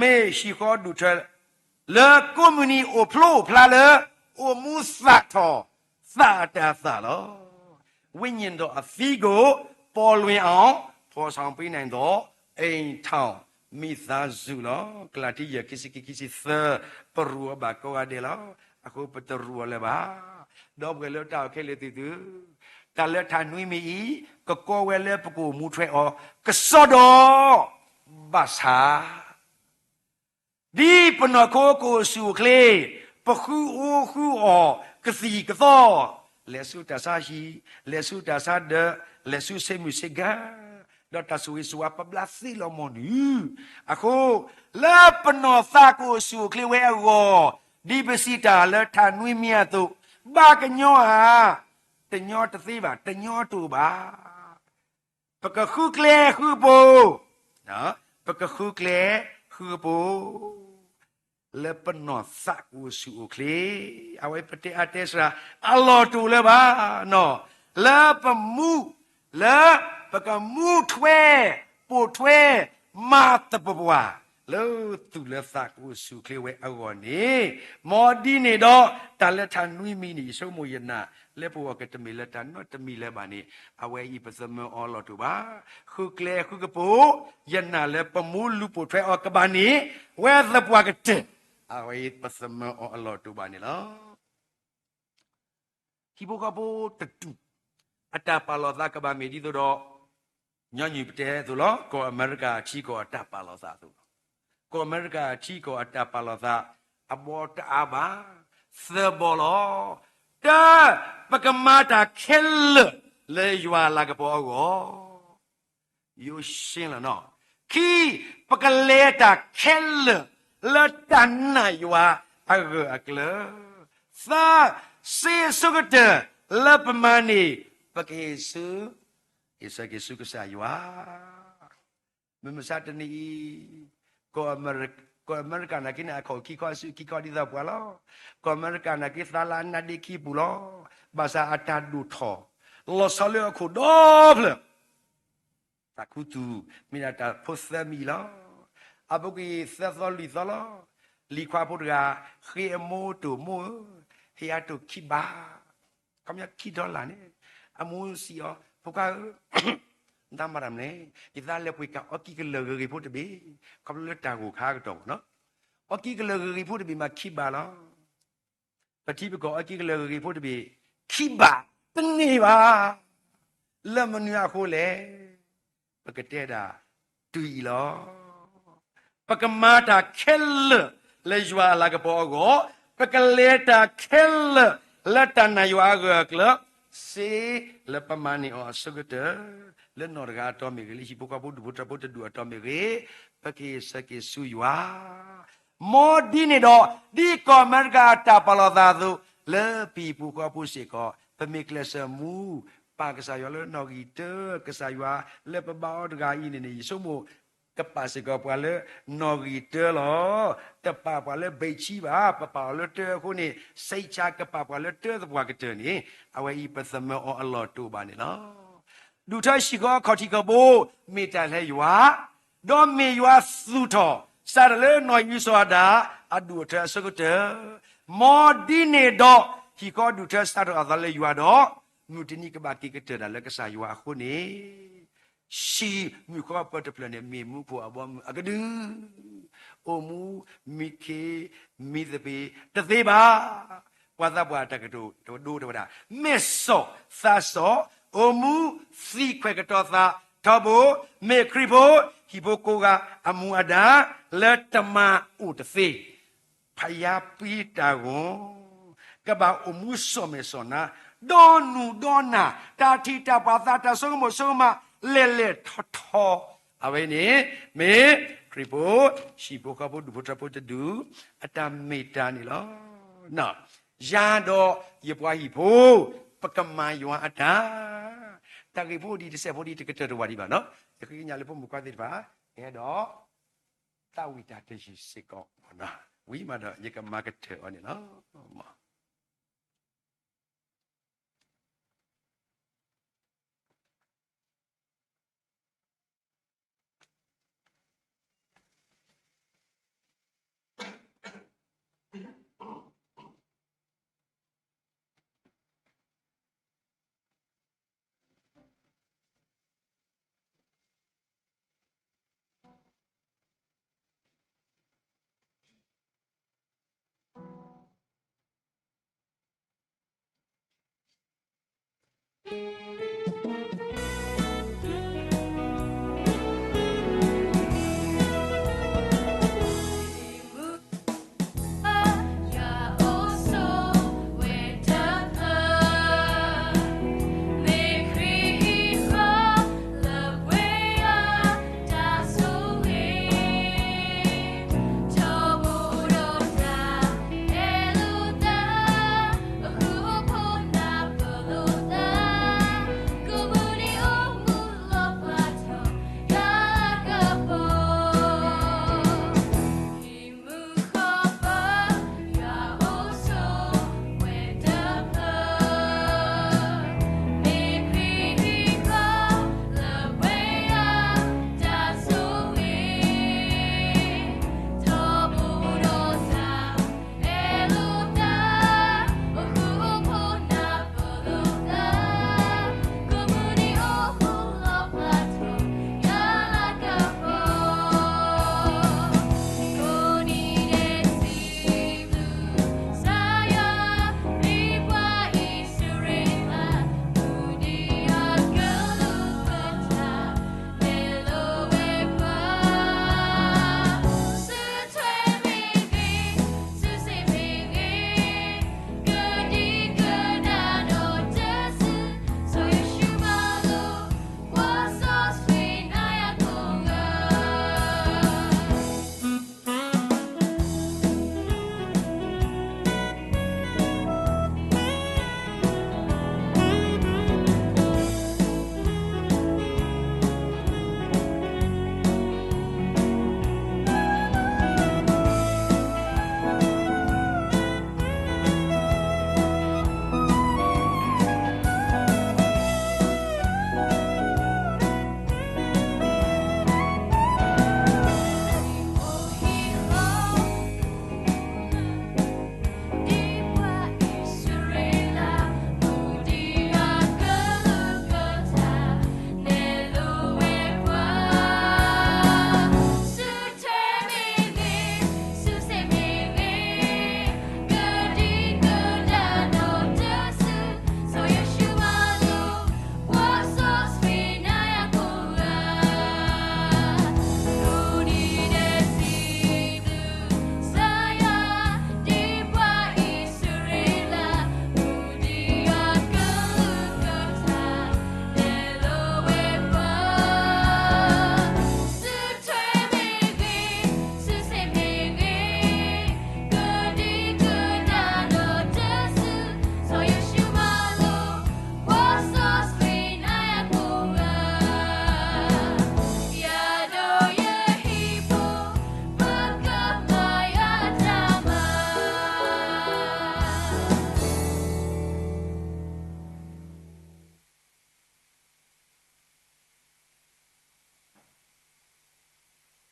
မ့ၢ်ဟံၣ်ဃီဒူၣ်ထၢ လၢကိးမုၢ်နံၤအိၣ်ဖျိအိၣ်ဖျါလၢ အိၣ်မူသးထီၣ်သးအတၤသၣ်လီၤ. ဝိညာဉ်တော်အသီးကို ပေါ်လွင်အောင် ဖော်ဆောင်ပေးနိုင်သော အိမ်ထောင် မိသားစုလီၤ. ကလၤတံ ယဲၢ် ခံဆံခံ ခံဆံသၢ, ပရူးအီၤဘၣ်ကိးဂၤဒဲးလီၤ. အဃိပတရူးအီၤလၢၤဘၣ်. ဒီပုၢ်ဝဲၢ်လၢတၢ်အုၣ်က့ၤခီၣ်က့ၤသု, တၢ်လၢတၢ်နွံမံၤအံၤ ကကိးဝဲလၢပကအိၣ်မူထွဲအီၤ ကစီဒီ ဘၣ်ဆၣ် ဒ်ပနီၢ်ခိကအိၣ်ဆူၣ်အိၣ်ချ့, ပဃုအီၣ်ဃုအီ ကသံၣ်ကသီ, လဲၤဆူတၢ်ဆါဟံၣ်, လဲၤဆူတၢ်ဆါဒၢး, လဲၤဆူဆ့မုၢ်ဆ့ကၤ, ဒီးတၢ်ဆိၣ်ဂ့ၤဆိၣ်ဝါပဘျါသ့လီၤမီၢ်နုာ်. အဃိ လၢပနီၢ်သးကအိၣ်ဆူၣ်အိၣ်ချ့ဝဲအဂီၢ်, ဒ်ပစံးတၢ်လၢတၢ်နွံမံၤအသိး, ဘၣ်ကညီဧါ, တညီတသ့ဘၣ်, တညီတအိၣ်ဘၣ်. ပကဃုကျဲဃုကပူၤ, ပကဃုကျဲဃုကပူၤ, လၢပနီၢ်သးကအိၣ်ဆူၣ်အိၣ်ချ့, အဝဲပတဲအါတဲစှၤ အလီၢ်တအိၣ်လၢၤဘၣ်, လၢပမူ, လၢပကမူထွဲ, ပိာ်ထွဲ, မၤသပှၢ်ပှၢ်, လၢသူၣ်လၢသးကအိၣ်ဆူၣ်အိၣ်ချ့ဝဲအဂီၢ်န့ၣ်, မ်ဒ်န့ၣ်ဒီး တၢ်လၢတၢ်နွံမံၤန့ၣ် ယဆိကမိၣ်ယနာ် လၢပဂီၢ်ကတမ့ၢ်လၢတၢ်နီတမံၤလၢၤဘၣ်န့ၣ်, အဝဲအံၤပသမၢအီၤအလီၢ်တအိၣ်ဘၣ်. ဃုကျဲဃုကပူၤ, ယနာ်လၢပမူလူၤပိာ်ထွဲအီၤကဘၣ်န့ၣ်, ဝဲသပှၢ်ကတၢၢ်, အဝဲအံၤပသမၢအီၤအလီၢ်တအိၣ်ဘၣ်န့ၣ်လီၤ. ဟံၣ်ဖိဃီဖိတဒူၣ် အတၢ်ပာ်လီၤသးကဘၣ်မ့ၢ်ဒ်သိးဒီး ညီနုၢ်ပတဲအသိးလီၤ, ကီၢ်အမဲရကၤထံကီၢ်အတၢ်ပာ်လီၤသးအသိးလီၤ. ကီၢ်အမဲရကၤထံကီၢ်အတၢ်ပာ်လီၤသး အဘီတအါဘၣ်, သၢဘီလီၤ. တၢ, ပကမၤတၢ်ခဲလၢာ်လၢယွၤအလၤကပီၤအဂီၢ် ယိၤရှ့လီၤနီၤ. ခံ, ပကလဲၤတၢ်ခဲလၢာ်လၢတၢ်နာ်ယွၤအဂၢၢ်အကျၢၤ. သၢ, စ့အဆိကတၢၢ်လၢပမၤန့ၣ် ပကဟ့ၣ်ဆူ, ဟ့ၣ်ဆၢက့ၤဆူကစၢ်ယွၤ. မုၢ်မဆါတနံၤအံၤ ကီၢ်အမဲရကၤနာ်က့န့ၣ် အခီၣ်ခံခီအစုခံခီဒ်သိးပှၤလီၤ. ကီၢ်အမဲရကၤနာ်က့သးလၢအနါဒ့ခံပူၤလီၤ. ဘၣ်ဆၣ်အတၢ်ဒိၣ်ထီၣ် လီၤဆီလၢအခိၣ်ဒီဖျၢၣ် သးခူသူၣ် မ့ၢ်ဒၣ်တၢ်ဖိသၢမံၤလီၤ. အပူၤကွံာ်သၢသီလွံၢ်သီလီၤ. လံၤခွါဖိတဂၤ ဃ့အမိၢ်တိၢ်မိၢ်ဧၢ, ဟ့ၣ်အတိၢ်ခံဘး, ခီပညီခံဒီလၣ်န့ၣ်, အမိၢ်စံးအီၤ ဖိခွါဧၢ, နတၢ်မၤတၢ်မနုၤလဲၣ်, ယသးလဲၤပှ့ၤကၣ်အီကံကလၢာ်ဂ့ၤဂ့ၤဖိတဘ့ၣ်, ခီဖျိလၢတၢ်ဂိၢ်ခါကတီၢ်မ့ၢ်နီၤ, အီကံကလၢာ်ဂ့ၤဂ့ၤဖိတဘ့ၣ်မးခံဘးလီၤ. ပထံပကီၢ်အီကံကလၢာ်ဂ့ၤဂ့ၤဖိတဘ့ၣ် ခံဘးတန့ၢ်ဘၣ်. လၢမနုၤအဃိလဲၣ်. ပကတဲဒၣ်တုၤအံၤလီၤ. ပကမၤတၢ်ခဲလၢာ်လၢယွၤအလၤကပီၤအဂီၢ်, ပကလဲၤတၢ်ခဲလၢာ်လၢတၢ်နာ်ယွၤအဂၢၢ်အကျၢၤ, စ့လၢပမၤန့ၢ်အီၤအဆိကတၢၢ်, လၢနီၢ်တဂၤအတီၤမ့ၢ်ဂ့ၤ, လၢဟံၣ်ဖိဃီဖိဒူၣ်ဖိထၢဖိတဒူၣ်အတီၤမ့ၢ်ဂ့ၤ, ပကဟ့ၣ်ဆၢက့ၤဆူယွၤ မ်ဒ်န့ၣ်ဒီး ဒ်ကီၢ်အမဲရကၤအတၢ်ပာ်လီၤသးအသိး, လၢပဟံၣ်ဖိဃီဖိစ့ၢ်ကီး ပမ့ၢ်ကျဲးစၢးမူ ပာ်ကစၢ်ယွၤလၢနီၣ်ဂံၢ်တၢ, ကစၢ်ယွၤလၢပဘါအီၤတဂၤအံၤန့ၣ်န့ၣ် ယဆိကမိၣ် ကပာ်စ့ၢ်ကီးပှၤလၢနီၣ်ဂံၢ်တၢလီၤ. တပာ်ပှၤလၢဘ့ၣ်ဆံဘၣ်, ပပာ်အီၤလၢတၢအဃိန့ၣ် စ့ၢ်ကီးကပာ်ပှၤလၢတၢသပှၢ်ကတၢၢ်န့ၣ်, အဝဲအံၤပသမၢအီၤအလီၢ်တအိၣ်ဘၣ်န့ၣ်လီၤ. ဒူၣ်ထၢဟံၣ်ဃီအခီၣ်ထံးခီၣ်ဘိ မ့ၢ်တၢ်လၢယွၤ, ဒီးမ့ၢ်ယွၤသူၣ်ထီၣ် စးထီၣ်လၢနီၢ်အံၤစီၤအၤဒၣ် အဒူၣ်အထၢအဆိကတၢၢ်, မ်ဒ်န့ၣ်ဒီး ဟံၣ်ဃီဒူၣ်ထၢစးထီၣ်အသးလၢယွၤဒီး မုၢ်တနံၤကဘၣ်က့ၤကတၢၢ်ဒၣ်လၢကစၢ်ယွၤအဃိန့ၣ်, ဟံၣ်မုၣ်ဃီပၢၤတဖျၢၣ်န့ၣ် မ့ၢ်မူခိၣ်အဘီအမုၢ်အကဒု, အိၣ်မူမံခ့မံသပ့ၤတသ့ဘၣ်. ပှၤသးပှၢ်အတၢ်ကတိၤတဒိတဲဝဲဒၣ်, မ့ၢ်စီၤသးစီၤ, အိၣ်မူသံခွဲးကတီၤသးထီဘိ, မ့ၢ်ခရံာ်ဖိဟံၣ်ဖိကိးဂၤအမူအဒါလၢတမၤအိၣ်တသ့ ဖယါပံတၢ်ဂီၤ ကဘၣ်အိၣ်မူစီၤမဲာ်စီၤနါ, ဒီနုၢ်ဒီနၢ်, တၢ်ထံၣ်တၢ်ပှၤသးတၢ်ဆိကမိၣ်ဆိကမး လဲၤလဲၤထီၣ်ထီ, အဝဲန့ၣ် မ့ၢ်ခရံာ်ဖိဟံၣ်ဖိဃီဖိဒူၣ်ဖိထၢဖိတဒူၣ် အတၢ်မ့ၢ်တၢ်န့ၣ်လီၤ. ယၤဒီးယပှၤဟံၣ်ဖိ ပကမၤယွၤအတၢ်, တၢ်ဂ့ၢ်ဖိဒ်တစဲးဖိဒ်တကတၢၢ်တဝၢ်ဒံးဘၣ်နီၤ, ယဃ့ကညးလၢဖိမုၣ်ခွါသ့ၣ်တဖၣ် ကဟဲဒီး သးဝံၣ်တၢ်တယုၢ်စ့ၢ်ကီး, ဝံၤမးဒီးယကမၤကတၢၢ်အီၤန့ၣ်လီၤ.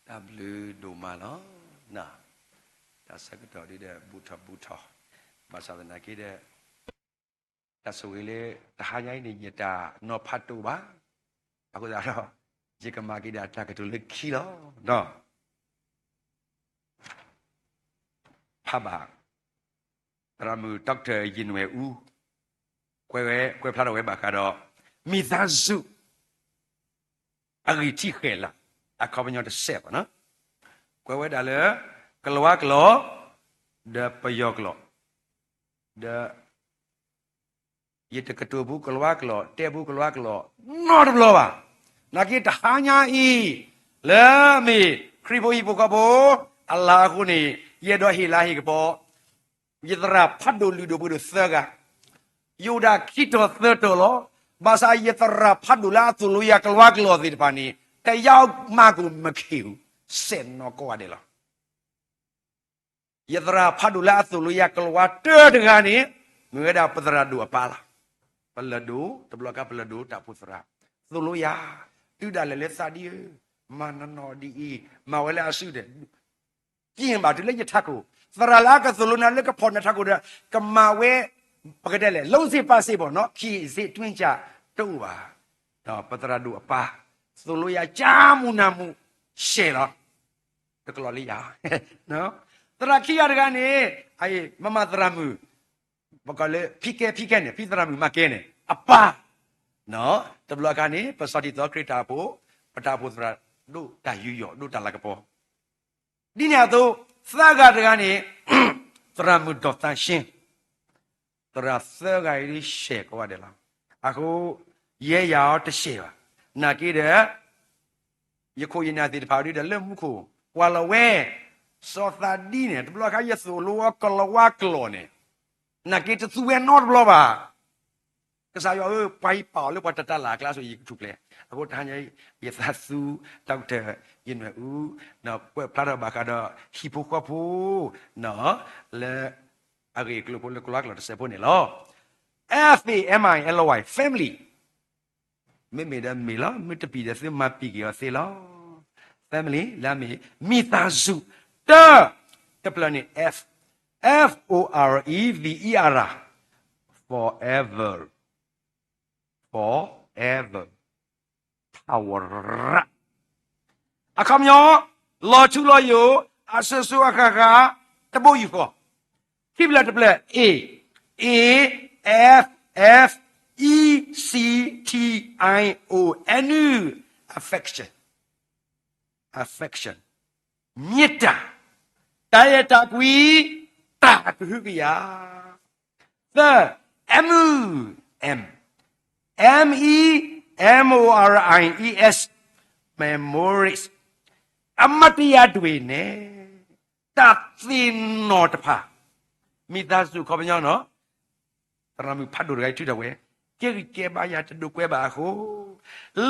တၢ်ဘျုးဒိၣ်မးလီၤ. တၢ်ဆၢကတီၢ်ဒ်ဒီး ဘူးထီၣ်ဘူးထီၣ်, ဘၣ်ဆၣ်သနာ်က့ဒီး တၢ်ဆိၣ်ဂ့ၤလၢ တဟါညါအံၤန့ၣ် ယတၢ်နီၤဖးတအိၣ်ဘၣ်. အဃိသတးဒီး ယကမၤက့ၤဒၣ်တၢ်ကတိၤလၢခံလီၤ. ဖးဘၣ် သရၣ်မုၣ် Doctor ယနွဲၣ်အူ ကွဲးဝဲ ကွဲးဖျါထီၣ်ဝဲဘၣ်ဃးဒီး မိသားစု အဂံၢ်ထံးဃဲၤလၤ အခီပညီတစဲးဘၣ်နီၤ, ကွဲးဝဲဒၣ်လၢ ကလၤဝါကျိာ် ဒီးပယီၤကျိာ်, ဒီး ယတကတိၤဘူးကလၤဝါကျိာ် တဲဘူးကလၤဝါကျိာ် နီတဘျီဘၣ်. နာ်က့တဟါညါအံၤ လၢအမ့ၢ်ခရံာ်ဖိဟံၣ်ဖိဃီဖိ အလၤအဃိန့ၣ် ယအဲၣ်ဒိးဟ့ၣ်လၤဟ့ၣ်ကပီၤ ယသရၣ်ဖးဒိၣ်လုၢ်ဒိၣ်ပှ့ၤဒိၣ်သၢဂၤ, ယအိၣ်ဒၣ်ခံတီၤသၢတီၤလီၤ. ဘၣ်ဆၣ်ယသရၣ်ဖးဒိၣ်လၢအသိၣ်လိယၤကလၤဝါကျိာ်သ့ၣ်တဖၣ်န့ၣ် တယောက်မှကို မခံဘူး, စဲးနီၢ်ကိးဂၤဒဲးလီၤ. ယသရၣ်ဖးဒိၣ်လၢအသိၣ်လိယၤကလၤဝါတၢတဂၤန့ၣ် မ့ၢ်ဝဲဒၣ်ပသရၣ်ဒိၣ်အပၢ်လီၤ. ပလၢၢ်ဒိၣ် တဘျီခါပလၢၢ်ဒိၣ်တၢ်ဖိသရၣ် သိၣ်လိယၤ တုၤဒၣ်လဲာ်လၢသးဒ်အံၤ မၤနီၢ်နီၢ်ဒ်အံၤ မၤဝဲလၢအစုဒဲး က့ၢ်ဘၣ်တုၤလၢယထးခိၣ်, သရၣ်လၢအကသိၣ်လိနၤလၢကဖီၣ်နထးခိၣ်ဒီး ကမၤဝဲ ပကတဲလဲၣ် လုံးစေ့ပါစေပေါ့နော် ခံစေ့တွင်းကြ တအိၣ်ဘၣ်. ဒီးပသရၣ်ဒိၣ်အပၢ် သိၣ်လိယၤကၢ်မူနၢ်မူ ရှဲးလီၤ. တကလီၤလံယၤ သရၣ်ခံဂၤတဂၤန့ၣ် မမသရၣ်မုၣ် ပကိးလၢ ဖံကဲ ဖံကဲန့ၣ် ဖံသရၣ်မုၣ်မၤကဲန့ၣ် အပၢ် တဘျီအခါန့ၣ် ပစီၤတံၢ်သီခရံာ်တၢ်အိၣ်ဖှိၣ် ပတၢ်အိၣ်ဖှိၣ်သရၣ် ဒိၣ်တၢ်ယူးယီၣ် ဒိၣ်တၢ်လၤကပီၤ ဒ်န့ၣ်အသိး သၢဂၤတဂၤန့ၣ် သရၣ်မုၣ်ဒီးသးရှ့ သရၣ်သၢဂၤအံၤဒ်ရှဲးကိးဂၤဒဲးလီၤ. အဃိ ယဲယၤအီၤတရှဲးဘၣ်. နာ်က့ဒီး ယခိၣ်ယနၢ်သ့ၣ်တဖၣ်ဒ်ဒီးလၢမူခိၣ် ကွၢ်လီၤဝဲ စီၤသးဒ်န့ၣ် တဘျီခါယသိၣ်လိအီၤကလၤဝါကျိာ်န့ၣ် နာ်က့တသူဝဲနီတဘျီဘၣ်. ကစၢ်ယွၤဧၢ ပှၤဟံးပာ်အီၤလၢပှၤတတၢ်လၢ်အကျါဆိ ယကထူၣ်ဖျဲး. အဃိတဟါညါအံၤ ယသးသူ Doctor ယနွဲၣ်အူ ကွဲးဖျါထီၣ်ဘၣ်ဃးဒီး ဟံၣ်ဖိဃီဖိ လၢ အဂ့ၢ်အကျိၤဖိလၢကလၤဝါကျိာ်တစဲးဖိန့ၣ်လီၤ. F A M I L Y, family. မ့မ့ၢ်ဒီးမ့ၢ်လီၤ, မ့ၢ်တပံၤဒီးသုမၤပံၤက့ၤအီၤသ့လီၤ. Family လၢအမ့ၢ် မိသားစု, တၢ, တဖျၢၣ်န့ၣ် F, F O R E V E R, forever, forever, ထးဝရၣ် အခီပညီ လီၤထူလီၤယိာ် အစိၤစိၤအဃၣ်ဃၣ် တဘိယူၢ်ဃီ, ခံဖျၢၣ်တဖျၢၣ် A, A F F E C T I O N, affection, affection, မ့ၢ်တၢ်, တၢ်အဲၣ်တၢ်ကွံ, တၢ်အကဟုကယာ် သၢ, M, M, M E M O R I E S, memories, အမှတ်တရတွေနဲ့, တၢ်သ့ၣ်နီၣ်တဖၣ်, မိသားစု ခီပညီနီၤ, သရၣ်မုၣ်ဖးဒိၣ်တဂၤအံၤထုးထီၣ်ဝဲ, ကဲဂံၢ်ကဲဘါယၤတဒိးကွဲဘၣ်အဃိ,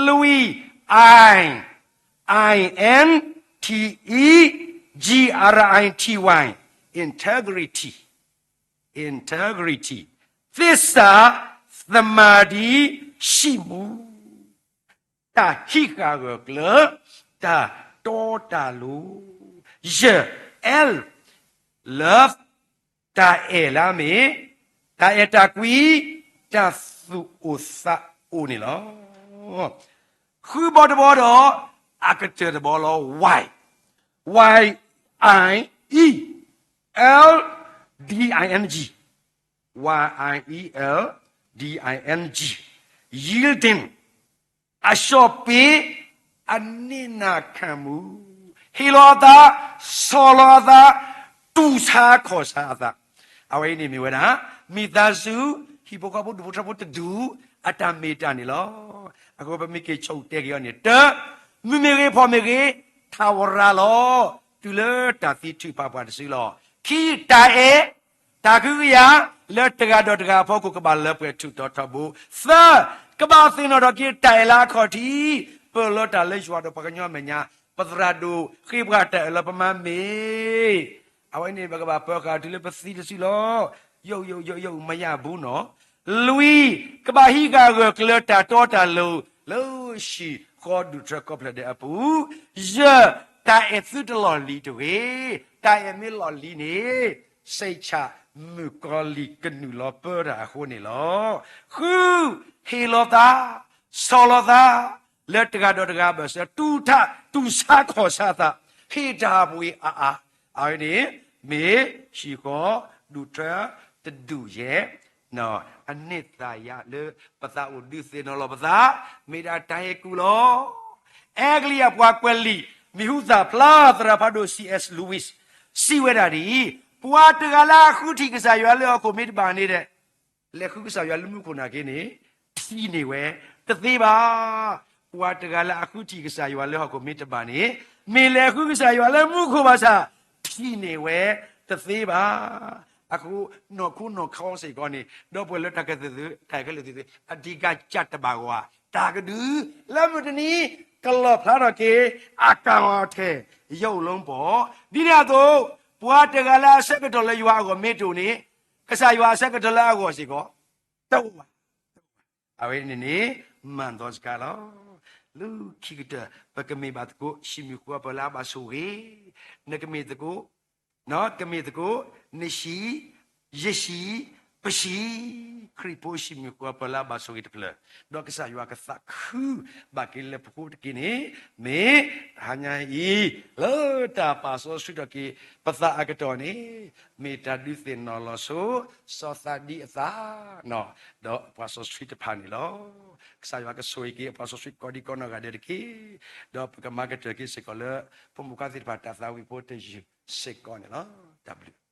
Louis, I, I N T E G R I T Y, integrity, integrity, သစ္စာ, သမာဓိ, ရှိမှု, တၢ်ဟံးဃာ်ဂၢၢ်ကျၢၤ, တၢ်တီတၢ်လိၤ, ယဲၢ်, L, love, တၢ်အဲၣ်လၢအမ့ၢ်, တၢ်အဲၣ်တၢ်ကွံ, တၢ်သူၣ်အိၣ်သးအိၣ်န့ၣ်လီၤ. ဃုဘီတဘီဒီး အကတၢၢ်တဘီလီၤ. Y, Y I E L D I N G, Y I E L D I N G, yielding, အလျှော့ပေး, အနစ်နာခံမှု, ဟ့ၣ်လီၤအသး, ဆီၣ်လီၤအသး, တူၢ်ဆါခီၣ်ဆါအသး, အဝဲအံၤန့ၣ်မ့ၢ်ဝဲဒၣ် မိသားစု, ဟံၣ်ဖိဃီဖိဒူၣ်ဖိထၢဖိတဒူၣ် အတၢ်မ့ၢ်တၢ်န့ၣ်လီၤ. အဃိပမ့ၢ်က့ၤဆိၣ်တဲက့ၤအီၤန့ၣ် တၢ, မုၢ်မ့ၢ်ဂ့ၤဖှီၣ်မ့ၢ်ဂ့ၤ, ထးဝရၣ်လီၤ. တုၤလၢတၢ်သံထုးဖးပှၤတစုလီၤ. ခံ, တၢ်အဲၣ်, တၢ်ကဟုကယာ်, လၢတဂၤဒီးတဂၤအဖီခိၣ်ကဘၣ်လၢပှဲၤထူးတီၤထီဘိ. သၢ, ကဘၣ်သ့ၣ်နီၣ်ထီၣ်က့ၤတၢ်အဲၣ်လၢအခီၣ်ထံး, ပၢၢ်လီၤတၢ်လၢယွၤဒီးပှၤကညီအမဲာ်ညါ, ပသရၣ်ဒိၣ်ဃ့ပှၤတၢ်အၢၣ်လီၤပမၤမ့ၢ် အဝဲန့ၣ် ပကဘၣ်ပၢဃာ်တုၤလၢပသံတစုလီၤ. ယိယိယိယိယိ မယၤဘူးနီၤ. လွံၢ်, ကဘၣ်ဟံးဃာ်ဂၢၢ်ကျၢၤတၢ်တီတၢ်လိၤ လၢဟံၣ်ဃီဒူၣ်ထၢကိးဖျၢၣ်ဒဲးအပူၤ. ယဲၢ်, တၢ်အဲၣ်သုတလီၢ်လံၤတဂ့ၤ. တၢ်အဲၣ်မ့ၢ်လီၢ်လံၤန့ၣ် စံးဆၣ်မုၣ်ကီၤလံၤကနုာ်လီၤပၢတၢ်အဃိန့ၣ်လီၤ. ဃု, ဟ့ၣ်လီၤသး, ဆီၣ်လီၤသး, လၢတဂၤဒီးတဂၤအဘၢၣ်စၢၤ တူၢ်ထး, တူၢ်ဆါခီၣ်ဆါသး, ဟ့ၣ်တၢ်ပှ့ၤအါအါ, အဝဲန့ၣ် မ့ၢ်ဟံၣ်ဃီဒူၣ်ထၢ တဒူၣ်ယဲၢ်, အန့ၢ်သါယၤလၢပသးအိၣ်ဒုးသ့ၣ်နီၣ်လီၤပသး, မ့ၢ်ဒၣ်တၢ်ဟ့ၣ်ကူၣ်လီၤ. အဲကလံးယၤပှၤကွဲးလံာ် မံၤဟူသၣ်ဖျါ သရၣ်ဖးဒိၣ် C. S. Lewis စံးဝဲဒၣ်ဒ်အံၤ, ပှၤတဂၤလၢအဃုထံၣ်ကစၢ်ယွၤလၢဟီၣ်ခိၣ်မ့ၢ်တဘၣ်န့ၣ်ဒီး လဲၤဃုကစၢ်ယွၤလၢမူခိၣ်နာ်က့န့ၣ် ထံၣ်န့ၢ်ဝဲ တသ့ဘၣ်. ပှၤတဂၤလၢအဃုထံၣ်ကစၢ်ယွၤလၢဟီၣ်ခိၣ်မ့ၢ်တဘၣ်န့ၣ် မ့ၢ်လဲၤဃုကစၢ်ယွၤလၢမူခိၣ်ဘၣ်ဆၣ် ထံၣ်န့ၢ်ဝဲ တသ့ဘၣ်. အဃိ နီၢ်ခိနီၢ်ခီစ့ၢ်ကီးန့ၣ် ဒီပုၢ်ဝဲၢ်လၢတၢ်ခဲလၢာ်သ့ၣ်သု အဓိကကျတဘၣ်ဂီၢ် တၢ်ကဒု လၢမုၢ်တနံၤ ကလီၣ်ဖျါထီၣ်က့ၤ အကၣ်အီၤထဲ ယအိၣ်လၢပီၢ် ဒ်န့ၣ်အသိး ပှၤတဂၤလၢအဆၢကတီၢ်လၢယွၤအဂီၢ်မ့ၢ်တအိၣ်န့ၣ် ကစၢ်ယွၤအဆၢကတီၢ်လၢအဂီၢ်စ့ၢ်ကီး တအိၣ်ဘၣ်. အဝဲန့ၣ်န့ၣ် မၤသီစကါလီၤ. လၢခံကတၢၢ် ပကမ့ၢ်ဘၣ်သကိး ဟံၣ်မုၢ်ဃီပၢၤလၢအဘၣ်ဆိၣ်ဂ့ၤ, နကမ့ၢ်သကိး ကမ့ၢ်သကိး နဟံၣ် ယဟံၣ် ပဟံၣ် ခရံာ်ဖိဟံၣ်မုၢ်ဃီပၢၤလၢအဘၣ်ဆိၣ်ဂ့ၤတဖျၢၣ်, ဒီးကစၢ်ယွၤကသးခုဘၣ်က့ၤလၢပဃိတက့ၢ်န့ၣ် မ့ၢ်တဟါညါအံၤ လၢတၢ်ပာ်စီဆှံထီၣ်က့ၤ ပသးအကတီၢ်န့ၣ် မ့ၢ်တၢ်ဒုးသ့ၣ်နီၣ်လီၤဆိ စီၤသးဒံအသး ဒီးပှၤစီဆှံတဖၣ်န့ၣ်လီၤ. ကစၢ်ယွၤကဆိၣ်ဂ့ၤက့ၤ ပှၤစီဆှံကိးဒံကိးနီၢ်ဂၤဒဲးတက့ၢ်. ဒီးပကမၤကတၢၢ်က့ၤစ့ၢ်ကီးလၢ ဖိမုၣ်ခွါသ့ၣ်တဖၣ်တၢ်သးဝံၣ်ဖိတယုၢ်စ့ၢ်ကီးန့ၣ်လီၤ. တၢ်ဘျုး